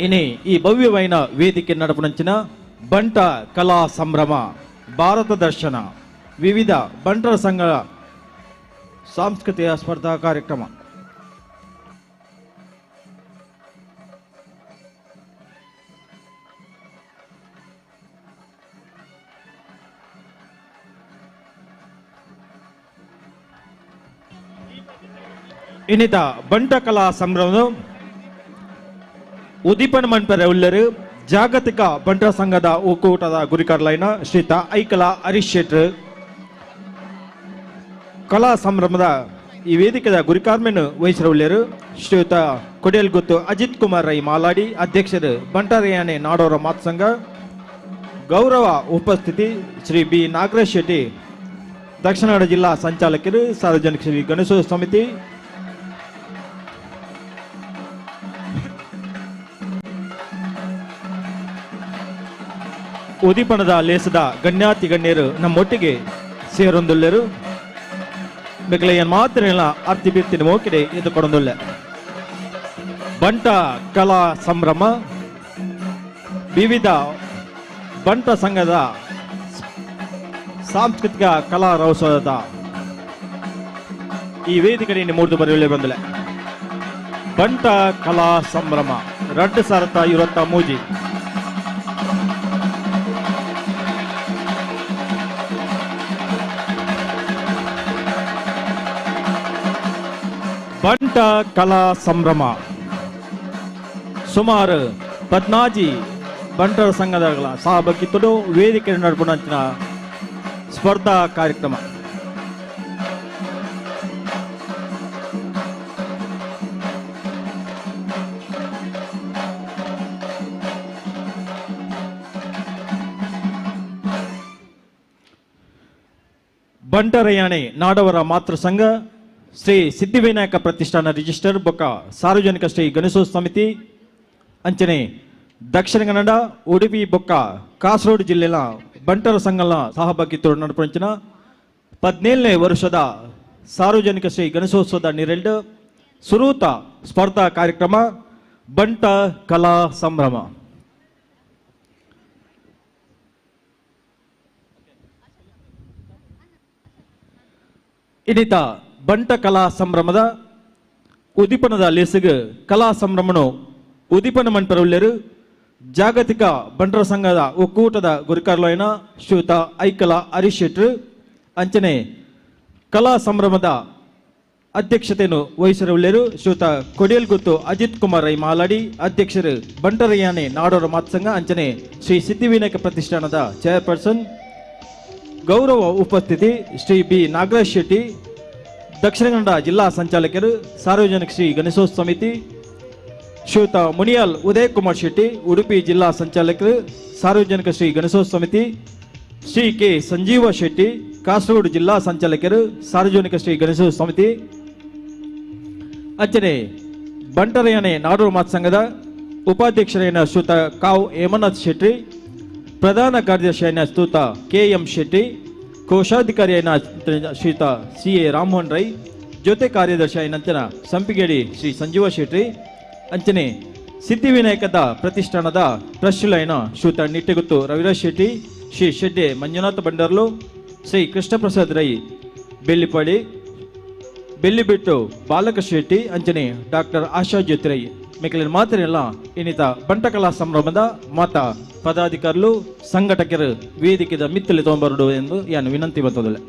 ಇನಿ ಈ ಭವ್ಯವೈನ ವೇದಿಕೆ ನಡಪುನಂಚಿನ ಬಂಟ ಕಲಾ ಸಂಭ್ರಮ ಭಾರತ ದರ್ಶನ ವಿವಿಧ ಬಂಟರ ಸಂಘ ಸಾಂಸ್ಕೃತಿಕ ಸ್ಪರ್ಧಾ ಕಾರ್ಯಕ್ರಮ. ಇನ್ನಿತ ಬಂಟ ಕಲಾ ಸಂಭ್ರಮದ ಉದ್ದೀಪನ ಮನ್ಪೆರೆ ಉಳ್ಳರು ಜಾಗತಿಕ ಬಂಟ ಸಂಘದ ಒಕ್ಕೂಟದ ಗುರಿಕಾರ್ಲೈನ ಶ್ರೀತ ಐಕಲಾ ಹರೀಶ್ ಶೆಟ್ರು ಕಲಾ ಸಂಭ್ರಮದ ಈ ವೇದಿಕೆದ ಗುರಿಕಾರ್ಮೆನ್ ವಹಿಸಿರುಳ್ಳರು ಶ್ರೀಯುತ ಕೊಡಿಯಲ್ಗುತ್ತು ಅಜಿತ್ ಕುಮಾರ್ ರೈ ಮಾಲಾಡಿ ಅಧ್ಯಕ್ಷರು ಬಂಟರಯಾನೆ ನಾಡೋರ ಮಾತುಸಂಘ ಗೌರವ ಉಪಸ್ಥಿತಿ ಶ್ರೀ ಬಿ ನಾಗರಾಜ್ ಶೆಟ್ಟಿ ದಕ್ಷಿಣ ಕನ್ನಡ ಜಿಲ್ಲಾ ಸಂಚಾಲಕರು ಸಾರ್ವಜನಿಕ ಶ್ರೀ ಗಣೇಶೋತ್ಸವ ಸಮಿತಿ. ಉದ್ದೀಪನದ ಲೇಸದ ಗಣ್ಯಾತಿ ಗಣ್ಯರು ನಮ್ಮೊಟ್ಟಿಗೆ ಸೇರೊಂದುಲ್ಲೆರು ಮೆಕ್ಲೆಯನ್ ಮಾತ್ರ ಅರ್ತಿ ಬಿರ್ತಿನ ಮೋಕಿಡೆ ಎದ್ದು ಕೊಡೊಂದುಲ್ಲೆ. ಬಂಟ ಕಲಾ ಸಂಭ್ರಮ ವಿವಿಧ ಬಂಟ ಸಂಘದ ಸಾಂಸ್ಕೃತಿಕ ಕಲಾ ರೌಸದ ಈ ವೇದಿಕೆಯನ್ನು ಮೂರ್ದು ಬರೆಯುವೇ ಬಂದಲೆ. ಬಂಟ ಕಲಾ ಸಂಭ್ರಮ 2023. ಬಂಟ ಕಲಾ ಸಂಭ್ರಮ ಸುಮಾರು 14 ಬಂಟರ ಸಂಘದ ಸಹಭಾಗಿತ್ವದ ವೇದಿಕೆ ನಡುಪುನಂಚಿನ ಸ್ಪರ್ಧಾ ಕಾರ್ಯಕ್ರಮ. ಬಂಟರಯಾಣೆ ನಾಡವರ ಮಾತೃ ಸಂಘ ಶ್ರೀ ಸಿದ್ಧಿವಿನಾಯಕ ಪ್ರತಿಷ್ಠಾನ ರಿಜಿಸ್ಟರ್ ಬೊಕ್ಕ ಸಾರ್ವಜನಿಕ ಶ್ರೀ ಗಣೇಶೋತ್ಸವ ಸಮಿತಿ ಅಂಚನೆ ದಕ್ಷಿಣ ಕನ್ನಡ ಉಡುಪಿ ಬೊಕ್ಕ ಕಾಸರಗೋಡು ಜಿಲ್ಲೆಯ ಬಂಟರ ಸಂಘಲ ಸಹಭಾಗಿತ್ವ ನಡಪಂಚಿನ 17ನೇ ವರ್ಷದ ಸಾರ್ವಜನಿಕ ಶ್ರೀ ಗಣೇಶೋತ್ಸವದ ನಿರೆಲ್ಡ್ ಸುರೂತ ಸ್ಪರ್ಧಾ ಕಾರ್ಯಕ್ರಮ ಬಂಟ ಕಲಾ ಸಂಭ್ರಮ. ಇನ್ನಿತ ಬಂಟ ಕಲಾ ಸಂಭ್ರಮದ ಉದ್ದೀಪನದ ಲೇಸಿಗೆ ಕಲಾ ಸಂಭ್ರಮನು ಉದ್ದೀಪನ ಮನ್ಪರವುಳ್ಳರು ಜಾಗತಿಕ ಬಂಟರ ಸಂಘದ ಒಕ್ಕೂಟದ ಗುರುಕಾರ್ಲೋಯನ ಶ್ರೀಯುತ ಐಕಲ ಹರೀಶ್ ಶೆಟ್ರು ಅಂಚನೆ ಕಲಾ ಸಂಭ್ರಮದ ಅಧ್ಯಕ್ಷತೆಯನ್ನು ವಹಿಸಿರುವಳ್ಳರು ಶ್ರೀಯುತ ಕೊಡಿಯಲ್ಗುತ್ತು ಅಜಿತ್ ಕುಮಾರ್ ರೈ ಮಾಲಾಡಿ ಅಧ್ಯಕ್ಷರು ಬಂಟರಯ್ಯಾನೆ ನಾಡೋರ ಮಾತಸಂಘ ಅಂಚನೆ ಶ್ರೀ ಸಿದ್ಧಿವಿನಾಯಕ ಪ್ರತಿಷ್ಠಾನದ ಚೇರ್ಪರ್ಸನ್. ಗೌರವ ಉಪಸ್ಥಿತಿ ಶ್ರೀ ಬಿ ನಾಗರಾಜ್ ಶೆಟ್ಟಿ ದಕ್ಷಿಣ ಕನ್ನಡ ಜಿಲ್ಲಾ ಸಂಚಾಲಕರು ಸಾರ್ವಜನಿಕ ಶ್ರೀ ಗಣೇಶೋತ್ಸವ ಸಮಿತಿ, ಶ್ರೀಯುತ ಮುನಿಯಾಲ್ ಉದಯ್ ಕುಮಾರ್ ಶೆಟ್ಟಿ ಉಡುಪಿ ಜಿಲ್ಲಾ ಸಂಚಾಲಕರು ಸಾರ್ವಜನಿಕ ಶ್ರೀ ಗಣೇಶೋತ್ಸವ ಸಮಿತಿ, ಶ್ರೀ ಕೆ ಸಂಜೀವ ಶೆಟ್ಟಿ ಕಾಸರಗೋಡು ಜಿಲ್ಲಾ ಸಂಚಾಲಕರು ಸಾರ್ವಜನಿಕ ಶ್ರೀ ಗಣೇಶೋತ್ಸವ ಸಮಿತಿ, ಅಂಚನೆ ಬಂಟರಯಾನೆ ನಾಡೋರು ಮಾತು ಸಂಘದ ಉಪಾಧ್ಯಕ್ಷರಾದ ಶ್ರೀಯುತ ಕಾವ್ ಹೇಮನಾಥ್ ಶೆಟ್ಟಿ, ಪ್ರಧಾನ ಕಾರ್ಯದರ್ಶಿಯಾದ ಶ್ರೀಯುತ ಕೆ ಎಂ ಶೆಟ್ಟಿ, ಕೋಶಾಧಿಕಾರಿಯಾದ ಶ್ರೀಯುತ ಸಿ ಎ ರಾಮಮೋಹನ್ ರೈ, ಜೊತೆ ಕಾರ್ಯದರ್ಶಿಯಾದ ಸಂಪಿಗೇಡಿ ಶ್ರೀ ಸಂಜೀವ ಶೆಟ್ಟಿ, ಅಂಚನೆ ಸಿದ್ಧಿವಿನಾಯಕದ ಪ್ರತಿಷ್ಠಾನದ ಟ್ರಸ್ಟಿಲೈನ ಶ್ರೀಯುತ ನಿಟ್ಟೆಗುತ್ತು ರವಿರಾಜ್ ಶೆಟ್ಟಿ, ಶ್ರೀ ಶೆಡ್ಡೆ ಮಂಜುನಾಥ ಬಂಡರ್ಲು, ಶ್ರೀ ಕೃಷ್ಣಪ್ರಸಾದ್ ರೈ ಬೆಳ್ಳಿಪಾಡಿ, ಬೆಳ್ಳಿಬೆಟ್ಟು ಬಾಲಕ ಶೆಟ್ಟಿ, ಅಂಚನೆ ಡಾಕ್ಟರ್ ಆಶಾ ಜ್ಯೋತಿರೈ ಮಿಕ್ಕಲಿನ ಮಾತ್ರೆಲ್ಲ ಇನ್ನಿತ ಬಂಟಕಲಾ ಸಂಭ್ರಮದ ಮಾತ ಪದಾಧಿಕಾರಿಗಳು ಸಂಘಟಕರು ವೇದಿಕೆದ ಮಿತ್ತಲಿ ತೊಂಬರಡು ಎಂದು ಯಾನು ವಿನಂತಿ ಬರ್ತದಲ್ಲ.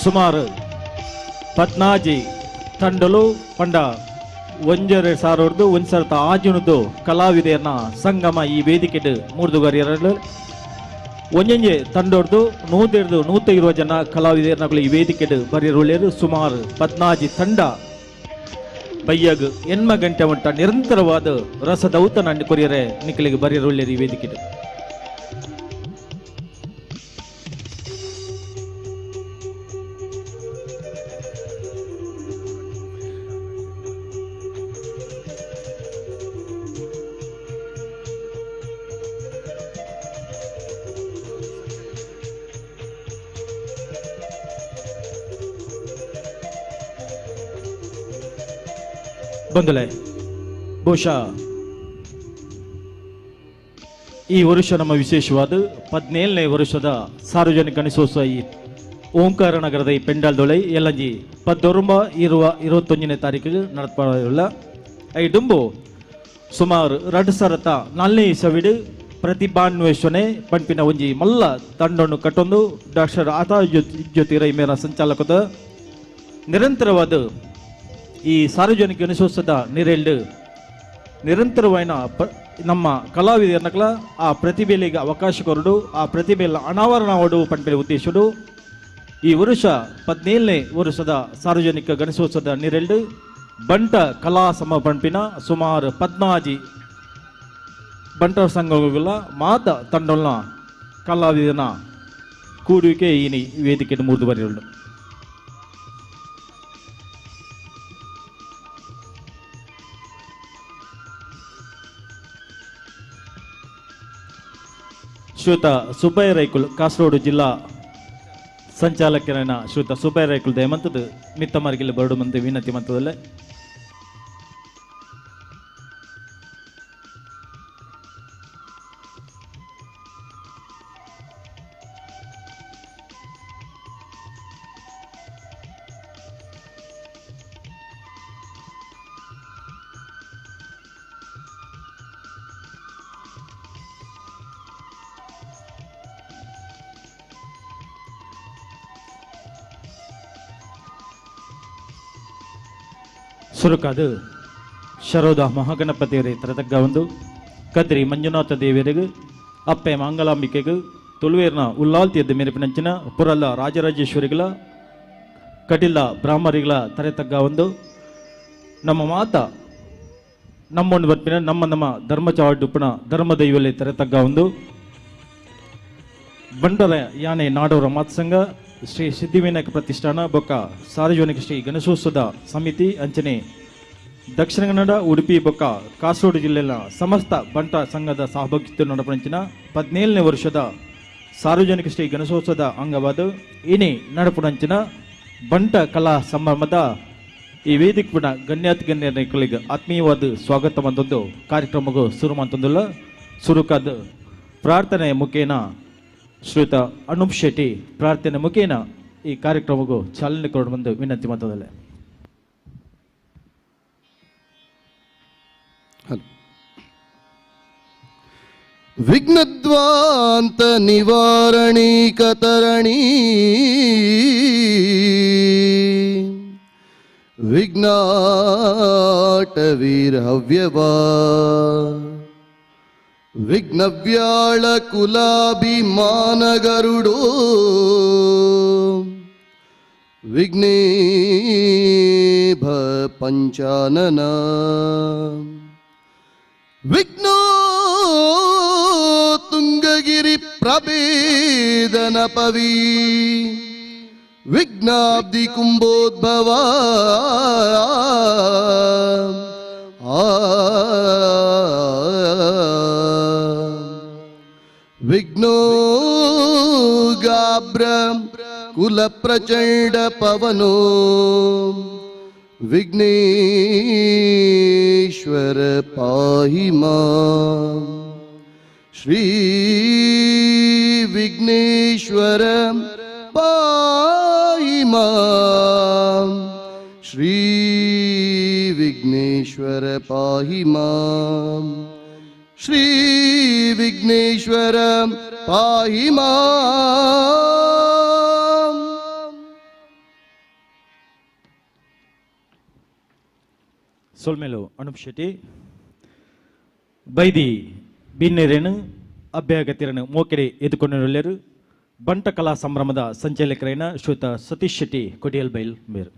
ಸುಮಾರು ಪದ್ನಾಜಿ ತಂಡಲು ಪಂಡ ಒಂಜರೆ ಸಾರೊರ್ದು ಒಂದು ಸಾವಿರದ ಆಜುನದ್ದು ಕಲಾವಿದೆಯನ್ನ ಸಂಗಮ ಈ ವೇದಿಕೆಡ್ ಮೂರ್ದುಗಾರಿ ಎರಡು ಒಂಜೊಂಜೆ ತಂಡೊರ್ದು ನೂದೆರ್ದು 120 ಜನ ಕಲಾವಿದೆಯನ್ನ ಈ ವೇದಿಕೆಡ್ ಬರಿರುಳ್ಳೇರು. ಸುಮಾರು 14 ತಂಡ ಬಯ್ಯಗ್ 8 ಗಂಟೆ ಮಟ್ಟ ನಿರಂತರವಾದ ರಸದೌತನ ಕೊರಿಯರೆ ನಿಕ್ಕಲಿಗೆ ಬರಿರುಳ್ಳೇರು ಈ ವೇದಿಕೆಡ್. ಬಂಧುಲೆ, ಬಹುಶಃ ಈ ವರ್ಷ ನಮ್ಮ ವಿಶೇಷವಾದ 17ನೇ ವರ್ಷದ ಸಾರ್ವಜನಿಕ ಗಣೇಶೋತ್ಸವ ಈ ಓಂಕಾರ ನಗರದ ಈ ಪೆಂಡಾಲ್ದೊಳೈ ಎಲ್ಲಂಜಿ 19 ಇರುವ 21ನೇ ತಾರೀಕಿಗೆ ನಡಪಲ್ಲ. ಈ ಡುಂಬು ಸುಮಾರು 2004ನೇ ಇಸವಿಡು ಪ್ರತಿಭಾನ್ವೇಷಣೆ ಪಂಪಿನ ಒಂಜಿ ಮಲ್ಲ ತಂಡನ್ನು ಕಟ್ಟೊಂದು ಡಾಕ್ಟರ್ ಆತಾ ಜ್ಯೋತಿ ರೈ ಮೇರ ಸಂಚಾಲಕದ ನಿರಂತರವಾದ ಈ ಸಾರ್ವಜನಿಕ ಗಣೇಶೋತ್ಸವದ ನಿರೆಲ್ಡು ನಿರಂತರವಾದ ನಮ್ಮ ಕಲಾವಿದರನ್ನಕಲ ಆ ಪ್ರತಿಭೆಗೆ ಅವಕಾಶ ಕೊರಡು ಆ ಪ್ರತಿಭೆಯ ಅನಾವರಣ ಹೊಡು ಪಂಪಿನ ಉದ್ದೇಶಡು ಈ ವರ್ಷ 17ನೇ ವರ್ಷದ ಸಾರ್ವಜನಿಕ ಗಣೇಶೋತ್ಸವದ ನಿರೆಲ್ಡು ಬಂಟ ಕಲಾ ಸಮರ್ಪಣಪಿನ ಸುಮಾರು 14 ಬಂಟ ಸಂಘಗಳ ಮಾತ ತಂಡೋಲ್ನ ಕಲಾವಿದನ ಕೂಡುವಿಕೆ ಈ ವೇದಿಕೆ ಮೂರ್ದು. ಶ್ರೀಯುತ ಸುಬ್ಬಯ್ಯ ರೈಕುಲ್ ಕಾಸರಗೋಡು ಜಿಲ್ಲಾ ಸಂಚಾಲಕರನ್ನ ಶ್ರೀಯುತ ಸುಬ್ಬಯ್ಯ ರೈಕುಲ್ ದಯಮಂತದ್ದು ಮಿತ್ತಮಾರ್ಗಿಲ್ಲ ಬರಡು ಮಂದಿ ವಿನಂತಿ ಮಂತದಲ್ಲೇ. ಸುರುಕಾದು ಶರೋದ ಮಹಾಗಣಪತಿಯರೇ ತರತಗ್ಗ ಒಂದು ಕದ್ರಿ ಮಂಜುನಾಥ ದೇವರಿಗೆ ಅಪ್ಪೆ ಮಂಗಲಾಂಬಿಕೆಗೆ ತುಳುವೇರ್ನ ಉಲ್ಲಾಲ್ತಿಯದ್ದು ಮೆರುಪಿನಂಚಿನ ಪುರಲ್ಲ ರಾಜರಾಜೇಶ್ವರಿಗಳ ಕಟಿಲ ಬ್ರಾಹ್ಮರಿಗಳ ತರೆತಗ್ಗ ಒಂದು ನಮ್ಮ ಮಾತ ನಮ್ಮೊಂದು ಬರ್ಪಿನ ನಮ್ಮ ನಮ್ಮ ಧರ್ಮಚಾವಡುಪ್ಪನ ಧರ್ಮದೈವಲ್ಲಿ ತರೆತಗ್ಗ ಒಂದು ಬಂಡರ ಯಾನೆ ನಾಡೋರ ಮಾತ್ಸಂಗ ಶ್ರೀ ಸಿದ್ಧಿವಿನಾಯಕ ಪ್ರತಿಷ್ಠಾನ ಬೊಕ್ಕ ಸಾರ್ವಜನಿಕ ಶ್ರೀ ಗಣೇಶೋತ್ಸವದ ಸಮಿತಿ ಅಂಚನೆ ದಕ್ಷಿಣ ಕನ್ನಡ ಉಡುಪಿ ಬೊಕ್ಕ ಕಾಸರಗೋಡು ಜಿಲ್ಲೆಯ ಸಮಸ್ತ ಬಂಟ ಸಂಘದ ಸಹಭಾಗಿತ್ವ ನಡಪಂಚಿನ 17ನೇ ವರ್ಷದ ಸಾರ್ವಜನಿಕ ಶ್ರೀ ಗಣೇಶೋತ್ಸವದ ಅಂಗವಾದ ಇನಿ ನಡಪುಣಂಚಿನ ಬಂಟ ಕಲಾ ಸಂಭ್ರಮದ ಈ ವೇದಿಕೆ ಪುಣ ಗಣ್ಯಾತಿ ಗಣ್ಯರಿಗೆ ಆತ್ಮೀಯವಾದ ಸ್ವಾಗತ ಮಂತೊಂದು ಕಾರ್ಯಕ್ರಮಕ್ಕೂ ಶುರು ಮಂತೊಂದುಲ್ಲ. ಸುರುಕಾದ ಪ್ರಾರ್ಥನೆ ಮುಖೇನ ಶ್ರೀಯುತ ಅನೂಪ್ ಶೆಟ್ಟಿ ಪ್ರಾರ್ಥನೆ ಮುಖೇನ ಈ ಕಾರ್ಯಕ್ರಮಕ್ಕೂ ಚಾಲನೆ ಕೊಡು ಬಂದು ವಿನಂತಿ ಮಾಡ್ತದಲ್ಲೇ. ವಿಘ್ನದ್ವಾಂತ ನಿವಾರಣೀ ಕತರಣೀ ವಿಘ್ನಾಟವೀರಹವ್ಯವಾ ವಿಘ್ನವ್ಯಾಳ ಕುಲಾಭಿಮಾನಗರುಡೋ ವಿಘ್ನೇಭ ಪಂಚಾನನ ವಿಘ್ನೋ ತುಂಗಗಿರಿ ಪ್ರಭೇದನ ಪವಿ ವಿಘ್ನಾಬ್ಧಿ ಕುಂಭೋದ್ಭವ ಆ ವಿಘ್ನೋ ಗಾಬ್ರ ಕುಲ ಪ್ರಚಂಡ ಪವನೋ ವಿಘ್ನೇಶ್ವರ ಪಾಹಿ ಮಾಂ ಶ್ರೀ ವಿಘ್ನೇಶ್ವರ ಪಾಹಿ ಮಾಂ ಶ್ರೀ ವಿಘ್ನೇಶ್ವರ ಪಾಹಿ ಮಾಂ ಶ್ರೀ ವಿಘ್ನೇಶ್ವರ ಪಾಹಿ ಮಾಂ. ಸೊಲ್ಮೇಲು ಅನೂಪ್ ಶೆಟ್ಟಿ ಬೈದಿ ಬಿನ್ನೆರೇನು ಅಭ್ಯಾಗತಿರನು ಮೋಕೆರೆ ಎದುಕೊಂಡಿರಲೇರು ಬಂಟ ಕಲಾ ಸಂಭ್ರಮದ ಸಂಚಾಲಕರೇನ ಶ್ರೀಯುತ ಸತೀಶ್ ಶೆಟ್ಟಿ ಕೊಡಿಯಲ್ ಬೈಲ್ ಮೇರು.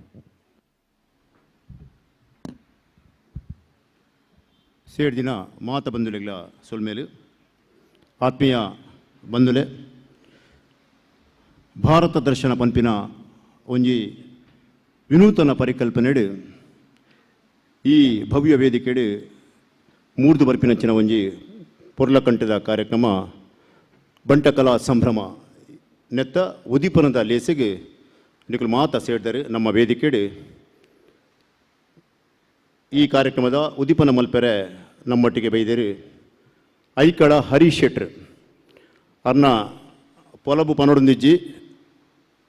ಸೇಡ್ ದಿನ ಮಾತ ಬಂಧುಲೆಗಳ ಸೊಲ್ಮೇಲು ಆತ್ಮೀಯ ಬಂಧುಲೆ ಭಾರತ ದರ್ಶನ ಪಂಪಿನ ಒಂಜಿ ವಿನೂತನ ಪರಿಕಲ್ಪನೆಡು ಈ ಭವ್ಯ ವೇದಿಕೆಡು ಮೂರ್ದು ಬರ್ಪಿನಂಚಿನ ಒಂಜಿ ಪೊರ್ಲಕಂಠದ ಕಾರ್ಯಕ್ರಮ ಬಂಟಕಲಾ ಸಂಭ್ರಮ ನೆತ್ತ ಉದೀಪನದ ಲೇಸಿಗೆ ನಿಕುಲು ಮಾತ ಸೇರಿದರೆ ನಮ್ಮ ವೇದಿಕೆಡು ಈ ಕಾರ್ಯಕ್ರಮದ ಉದೀಪನ ಮಲ್ಪೆರೆ ನಮ್ಮೊಟ್ಟಿಗೆ ಬೈದೇರು ಐಕಳ ಹರೀಶ್ ಶೆಟ್ರು ಅರ್ನ ಪೊಲಬು ಪನೊಡೊಂದಿಜ್ಜಿ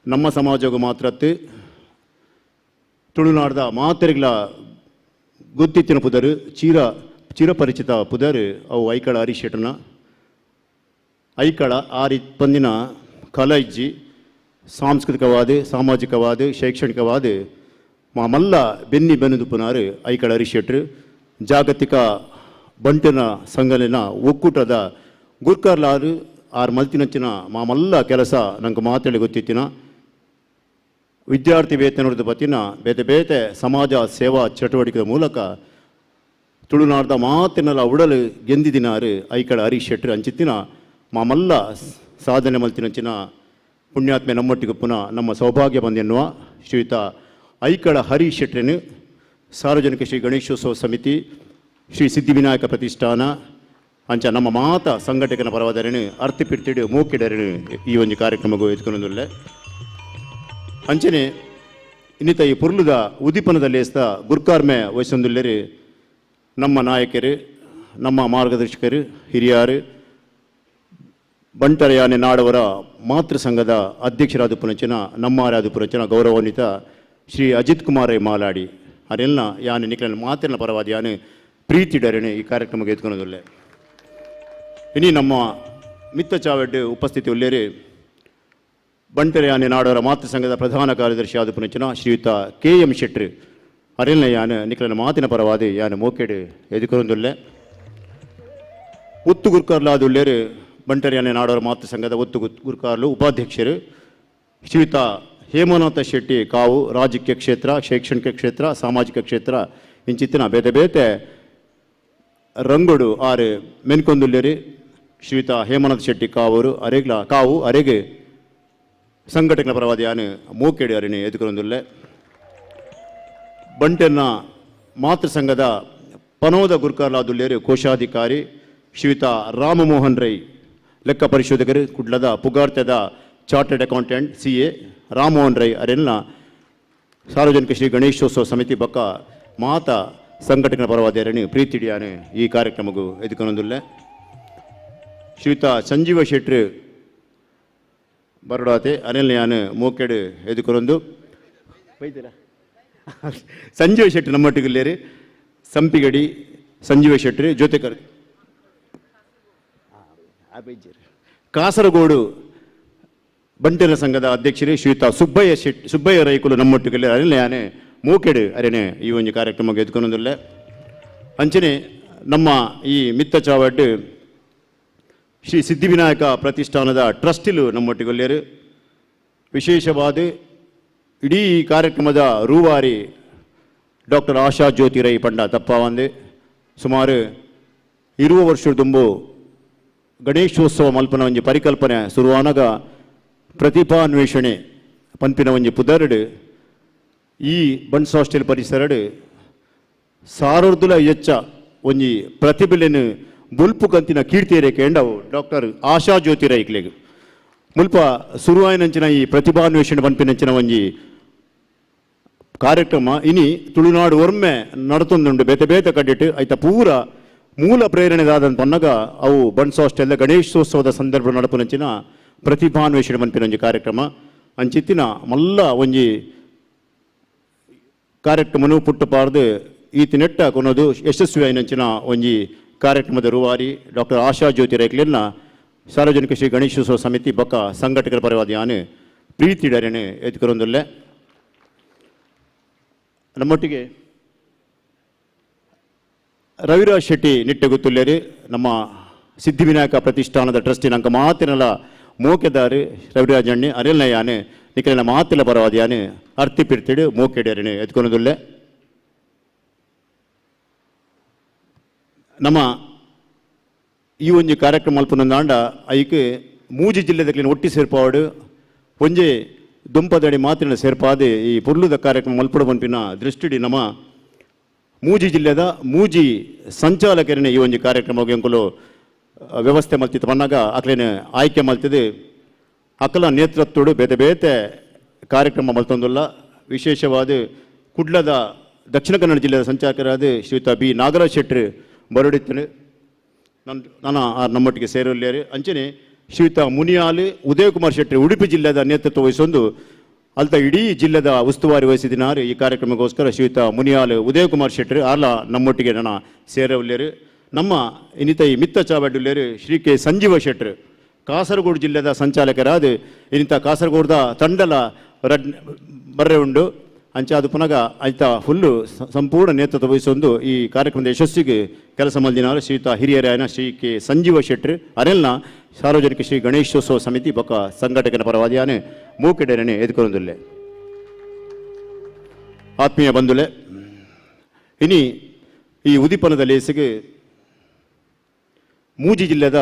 ನಮ್ಮ ಸಮಾಜಗೂ ಮಾತ್ರತ್ತು ತುಳುನಾಡ್ದ ಮಾತೆರಿಗ್ಲ ಗೊತ್ತಿತ್ತಿನ ಪುದರು ಚಿರಪರಿಚಿತ ಪುದರು ಅವು ಐಕಳ ಹರೀಶ್ ಶೆಟ್ರನ ಐಕಳ ಆರಿ ಪಂದಿನ ಕಲ ಇಜ್ಜಿ ಸಾಂಸ್ಕೃತಿಕವಾದ ಸಾಮಾಜಿಕವಾದ ಶೈಕ್ಷಣಿಕವಾದ ಮಾಮಲ್ಲ ಬೆನ್ನಿ ಬೆನ್ನುದುಪುನಾರು ಐಕಳ ಹರೀಶ್ ಶೆಟ್ರು ಜಾಗತಿಕ ಬಂಟಿನ ಸಂಘಲಿನ ಒಕ್ಕೂಟದ ಗುರ್ಕರ್ಲಾರು ಆರ್ ಮಲ್ತಿನಂಚಿನ ಮಾಮಲ್ಲ ಕೆಲಸ ನಂಗೆ ಮಾತೇಳಿ ಗೊತ್ತಿತ್ತಿನ ವಿದ್ಯಾರ್ಥಿ ವೇತನದ ಬತ್ತಿನ ಬೇತೆ ಬೇತೆ ಸಮಾಜ ಸೇವಾ ಚಟುವಟಿಕೆಯ ಮೂಲಕ ತುಳುನಾಡ್ದ ಮಾತಿನೆಲ್ಲ ಉಡಲು ಗೆಂದಿದಿನಾರು ಐಕಳ ಹರೀಶ್ ಶೆಟ್ರು ಅಂಚಿತ್ತಿನ ಮಾಮಲ್ಲ ಸಾಧನೆ ಮಲ್ತಿನಂಚಿನ ಪುಣ್ಯಾತ್ಮೆ ನಮ್ಮೊಟ್ಟಿಗೆ ಪುನಃ ನಮ್ಮ ಸೌಭಾಗ್ಯ ಬಂದೆನ್ನುವ ಶ್ರೀಯುತ ಐಕಳ ಹರೀಶ್ ಶೆಟ್ರನು ಸಾರ್ವಜನಿಕ ಶ್ರೀ ಗಣೇಶೋತ್ಸವ ಸಮಿತಿ ಶ್ರೀ ಸಿದ್ಧಿವಿನಾಯಕ ಪ್ರತಿಷ್ಠಾನ ಅಂಚ ನಮ್ಮ ಮಾತ ಸಂಘಟಕನ ಪರವಾದರೇನು ಅರ್ತಿ ಪಿರ್ತಿಡು ಮೂಕಿಡರೇನು ಈ ಒಂದು ಕಾರ್ಯಕ್ರಮಗೂ ಎತ್ಕೊಂಡೊಂದುಲ್ಲೆ. ಅಂಚನೆ ಇನ್ನಿತ ಈ ಪುರ್ಲುದ ಉದಿಪನದ ಲೇಸ್ದ ಗುರ್ಕಾರ್ಮೆ ವಹಿಸೊಂದುಲ್ಲೆರ್ ನಮ್ಮ ನಾಯಕರು, ನಮ್ಮ ಮಾರ್ಗದರ್ಶಕರು, ಹಿರಿಯಾರು, ಬಂಟರ ಯಾನೆ ನಾಡವರ ಮಾತೃ ಸಂಘದ ಅಧ್ಯಕ್ಷರಾದ ಪುನಚಿನ ನಮ್ಮಾರಾದ ಪುನಚಿನ ಗೌರವಾನ್ವಿತ ಶ್ರೀ ಅಜಿತ್ ಕುಮಾರ್ ರೈ ಮಾಲಾಡಿ ಅರೆಲ್ಲ ಯಾನೆ ನಿಖಲ ಮಾತಿನ ಪರವಾದ ಯಾನೆ ಪ್ರೀತಿ ಡರಣೆ ಈ ಕಾರ್ಯಕ್ರಮಕ್ಕೆ ಎತ್ಕೊಳೋದಿಲ್ಲ. ಇನಿ ನಮ್ಮ ಮಿತ್ತ ಚಾವೆಡ್ ಉಪಸ್ಥಿತಿ ಉಲ್ಲೇರಿ ಬಂಟರ ಯಾನೆ ನಾಡವರ ಮಾತೃ ಸಂಘದ ಪ್ರಧಾನ ಕಾರ್ಯದರ್ಶಿ ಆದ ಪುನಚಿನ ಶ್ರೀಯುತ ಕೆ ಎಂ ಶೆಟ್ರು ಅರೆಲ್ಲ ಯಾನೆ ನಿಖಲನ ಮಾತಿನ ಪರವಾದಿ ಯಾನೆ ಮೋಕೆಡು ಎದುಕೊಳೋದಿಲ್ಲ. ಒತ್ತು ಗುರ್ಕಾರ್ಲಾದ ಉಲ್ಲೇರು ಬಂಟರ ಯಾನೆ ನಾಡವರ ಮಾತೃ ಸಂಘದ ಒತ್ತು ಗುರ್ಕಾರ್ಲು ಉಪಾಧ್ಯಕ್ಷರು ಶ್ರೀಯುತ ಹೇಮನಾಥ ಶೆಟ್ಟಿ ಕಾವು, ರಾಜಕೀಯ ಕ್ಷೇತ್ರ, ಶೈಕ್ಷಣಿಕ ಕ್ಷೇತ್ರ, ಸಾಮಾಜಿಕ ಕ್ಷೇತ್ರ ಇಂಚಿತ್ತಿನ ಬೇತೆ ಬೇತೆ ರಂಗೋಡು ಆರು ಮೆನ್ಕೊಂದುಲ್ಲೇರಿ ಶ್ರೀಯುತ ಹೇಮನಾಥ ಶೆಟ್ಟಿ ಕಾವರು ಅರೆಗ್ಲ ಕಾವು ಅರೆಗೆ ಸಂಘಟಕನ ಪರವಾದ ಯಾನು ಮೋಕೆಡಿ ಅರಣಿ ಎದುಕೊಂದುಲ್ಲೆ. ಬಂಟೆನ್ನ ಮಾತೃ ಸಂಘದ ಪನೋದ ಗುರ್ಕಾರ್ಲಾದುಲ್ಲೇರು ಕೋಶಾಧಿಕಾರಿ ಶ್ರೀಯುತ ರಾಮಮೋಹನ್ ರೈ, ಲೆಕ್ಕ ಪರಿಶೋಧಕರು, ಕುಡ್ಲದ ಪುಗಾರ್ತದ chartered accountant C A Rammohan Rai ಅರೆಲ್ಲ ಸಾರ್ವಜನಿಕ ಶ್ರೀ ಗಣೇಶೋತ್ಸವ ಸಮಿತಿ ಬಕ್ಕ ಮಾತಾ ಸಂಘಟಕನ ಪರವಾದ ಅರಣಿ ಪ್ರೀತಿಡಿಯಾನು ಈ ಕಾರ್ಯಕ್ರಮಕ್ಕೂ ಎದುಕೊನೊಂದುಲ್ಲೆ. ಶ್ರೀಯುತ ಸಂಜೀವ ಶೆಟ್ರು ಬರೋಡಾತೆ ಅನಿಲ್ ಯಾನು ಮೋಕೆಡು ಎದುಕೊರೊಂದು ಸಂಜೀವ ಶೆಟ್ರು ನಮ್ಮೊಟ್ಟಿಗೆ ಸಂಪಿಗಡಿ ಸಂಜೀವ ಶೆಟ್ರು ಜೊತೆಕರ್ ಕಾಸರಗೋಡು ಬಂಟರ ಸಂಘದ ಅಧ್ಯಕ್ಷರು ಶ್ರೀಯುತ ಸುಬ್ಬಯ್ಯ ಶೆಟ್ಟಿ ಸುಬ್ಬಯ್ಯ ರೈಕುಲು ನಮ್ಮೊಟ್ಟಿಗೆ ಅರಿಲ್ ಯಾನೆ ಮೂಕೆಡು ಅರೆನೆ ಈ ಒಂದು ಕಾರ್ಯಕ್ರಮಕ್ಕೆ ಎದ್ಕೊನೊಂದುಲ್ಲೆ. ಅಂಚನೆ ನಮ್ಮ ಈ ಮಿತ್ತ ಚಾವಡ್ಡು ಶ್ರೀ ಸಿದ್ಧಿವಿನಾಯಕ ಪ್ರತಿಷ್ಠಾನದ ಟ್ರಸ್ಟಿಲು ನಮ್ಮೊಟ್ಟಿಗೊಲ್ಲೇರು. ವಿಶೇಷವಾದ ಇಡೀ ಕಾರ್ಯಕ್ರಮದ ರೂವಾರಿ ಡಾಕ್ಟರ್ ಆಶಾ ಜ್ಯೋತಿ ರೈ ಪಂಡ ತಪ್ಪಾವಂದೆ ಸುಮಾರು 20 ವರ್ಷ ಗಣೇಶೋತ್ಸವ ಮಲ್ಪನ ಒಂಜಿ ಪರಿಕಲ್ಪನೆ ಶುರುವಾನಾಗ ಪ್ರತಿಭಾನ್ವೇಷಣೆ ಪನ್ಪಿನ ಒಂಜಿ ಪುದರ್ಡ್ ಈ ಬಂಟ್ಸ್ ಹಾಸ್ಟೆಲ್ ಪರಿಸರಡ್ ಸಾರರ್ದುಲ ಎಚ್ಚ ಒಂಜಿ ಪ್ರತಿಭೆಲೆನ್ ಬುಲ್ಪು ಕಂತಿನ ಕೀರ್ತಿಯರೆ ಕೇಂಡವು ಡಾಕ್ಟರ್ ಆಶಾ ಜ್ಯೋತಿ ರೈಕ್ಲೆಗ್ ಮುಲ್ಪ ಸುರುವಾಯಿನಂಚಿನ ಈ ಪ್ರತಿಭಾನ್ವೇಷಣೆ ಪನ್ಪಿನಂಚಿನ ಒಂಜಿ ಕಾರ್ಯಕ್ರಮ ಇನಿ ತುಳುನಾಡು ಒಮ್ಮೆ ನಡತೊಂದುಂಡು ಬೇತೆ ಬೇತೆ ಕಡ್ಡಿಟ್ಟು ಐತ ಪೂರ ಮೂಲ ಪ್ರೇರಣೆದಾದಂತ ಪನ್ನಗ ಅವು ಬಂಟ್ಸ್ ಹಾಸ್ಟೆಲ್ ಗಣೇಶೋತ್ಸವದ ಸಂದರ್ಭ ನಡಪುನಂಚಿನ ಪ್ರತಿಭಾನ್ವೇಷಣೆ ಪನ್ಪಿನ ಒಂಜಿ ಕಾರ್ಯಕ್ರಮ ಅಂಚಿತ್ತಿನ ಮಲ್ಲ ಒಂಜಿ ಕಾರ್ಯಕ್ರಮನು ಪುಟ್ಟಪಾರ್ದು ಈತಿನೆಟ್ಟ ಕೊನೋದು ಯಶಸ್ವಿ ಆಯಿನಂಚಿನ ಒಂಜಿ ಕಾರ್ಯಕ್ರಮದ ರೂವಾರಿ ಡಾಕ್ಟರ್ ಆಶಾ ಜ್ಯೋತಿ ರೈಕ್ಲೆನ್ನ ಸಾರ್ವಜನಿಕ ಶ್ರೀ ಗಣೇಶೋತ್ಸವ ಸಮಿತಿ ಬಕ್ಕ ಸಂಘಟಕರ ಪರವಾದ ಯಾನು ಪ್ರೀತಿ ಡರಣೆ ಎದ್ಕೊರೊಂದುಲ್ಲೆ. ನಮ್ಮೊಟ್ಟಿಗೆ ರವಿರಾಜ್ ಶೆಟ್ಟಿ ನಿಟ್ಟೆಗುತ್ತುಲ್ಲೇರಿ ನಮ್ಮ ಸಿದ್ಧಿವಿನಾಯಕ ಪ್ರತಿಷ್ಠಾನದ ಟ್ರಸ್ಟಿನ ಅಂಕ ಮಾತಿನಲ ಮೋಕೆದಾರು ರವಿರಾಜ್ ಅಣ್ಣೆ ಅರೆಲ್ನ ಯಾನೆ ನಿಖಲಿನ ಮಾತಿನ ಪರವಾದ ಯಾನೆ ಅರ್ತಿ ಪಿರ್ತಿಡು ಮೋಕೆಡರಣೆ ಎದ್ಕೊನದುಲ್ಲೆ. ನಮ್ಮ ಈ ಒಂಜಿ ಕಾರ್ಯಕ್ರಮ ಮಲ್ಪುನಂದಾಂಡ ಐಕ್ ಮೂಜಿ ಜಿಲ್ಲೆದಕ್ಲಿನ ಒಟ್ಟಿ ಸೇರ್ಪಾಡು ಒಂಜಿ ದುಂಪದಡಿ ಮಾತಿನ ಸೇರ್ಪಾದೆ ಈ ಪುರ್ಲುದ ಕಾರ್ಯಕ್ರಮ ಮಲ್ಪುಡು ಪನ್ಪಿನ ದೃಷ್ಟಿಡಿ ನಮ್ಮ ಮೂಜಿ ಜಿಲ್ಲೆದ ಮೂಜಿ ಸಂಚಾಲಕರನೆ ಈ ಒಂಜಿ ಕಾರ್ಯಕ್ರಮಕ್ಕೆ ಎಂಕುಲು ವ್ಯವಸ್ಥೆ ಮಲ್ತಿತ್ತು ಪನ್ನಾಗ ಅಕ್ಲೇನೆ ಆಯ್ಕೆ ಮಲ್ತಿದ್ದು ಅಕಲ ನೇತೃತ್ವಡು ಬೇತೆ ಬೇತೆ ಕಾರ್ಯಕ್ರಮ ಮಲ್ತೊಂದುಲ್ಲ. ವಿಶೇಷವಾದ ಕುಡ್ಲದ ದಕ್ಷಿಣ ಕನ್ನಡ ಜಿಲ್ಲೆಯ ಸಂಚಾಲಕರಾದ ಶ್ರೀಯುತ ಬಿ ನಾಗರಾಜ್ ಶೆಟ್ರು ಬರಡಿತ್ತನು ನನ್ನ ನಮ್ಮೊಟ್ಟಿಗೆ ಸೇರಲ್ಲೇರು. ಅಂಚನೆ ಶ್ರೀಯುತ ಮುನಿಯಾಲು ಉದಯಕುಮಾರ್ ಶೆಟ್ಟಿ ಉಡುಪಿ ಜಿಲ್ಲೆದ ನೇತೃತ್ವ ವಹಿಸೊಂದು ಅಲ್ತ ಇಡೀ ಜಿಲ್ಲೆದ ಉಸ್ತುವಾರಿ ವಹಿಸಿದಿನಾರು ಈ ಕಾರ್ಯಕ್ರಮಕ್ಕೋಸ್ಕರ ಶ್ರೀಯುತ ಮುನಿಯಾಲು ಉದಯಕುಮಾರ್ ಶೆಟ್ಟಿ ಆರ್ಲ ನಮ್ಮೊಟ್ಟಿಗೆ ನನ್ನ ಸೇರವಲ್ಲೇರು. ನಮ್ಮ ಇನ್ನಿತ ಈ ಮಿತ್ತ ಚಾವಡ್ಡುಲ್ಲೇರು ಶ್ರೀ ಕೆ ಸಂಜೀವ ಶೆಟ್ರು ಕಾಸರಗೋಡು ಜಿಲ್ಲೆದ ಸಂಚಾಲಕರಾದ ಇನ್ನಿತ ಕಾಸರಗೋಡ್ದ ತಂಡಲ ರಡ್ ಬರ್ರೆ ಉಂಡು ಅಂಚಾದ ಪುನಗ ಆಯ್ತ ಫುಲ್ಲು ಸಂಪೂರ್ಣ ನೇತೃತ್ವ ವಹಿಸೊಂದು ಈ ಕಾರ್ಯಕ್ರಮದ ಯಶಸ್ಸಿಗೆ ಕೆಲಸ ಮಲ್ದಿನಾರು ಶ್ರೀಯುತ ಹಿರಿಯರಾಯನ ಶ್ರೀ ಕೆ ಸಂಜೀವ ಶೆಟ್ರು ಅರೆಲ್ನ ಸಾರ್ವಜನಿಕ ಶ್ರೀ ಗಣೇಶೋತ್ಸವ ಸಮಿತಿ ಬೊಕ್ಕ ಸಂಘಟಕನ ಪರವಾದಿಯಾನೆ ಮೂಕೆಡೆರನೆ ಎದುಕೊಂದುಲ್ಲೆ. ಆತ್ಮೀಯ ಬಂಧುಲೆ, ಇನಿ ಈ ಉದಿಪನದ ಲೇಸಿಗೆ ಮೂಜಿ ಜಿಲ್ಲೆದ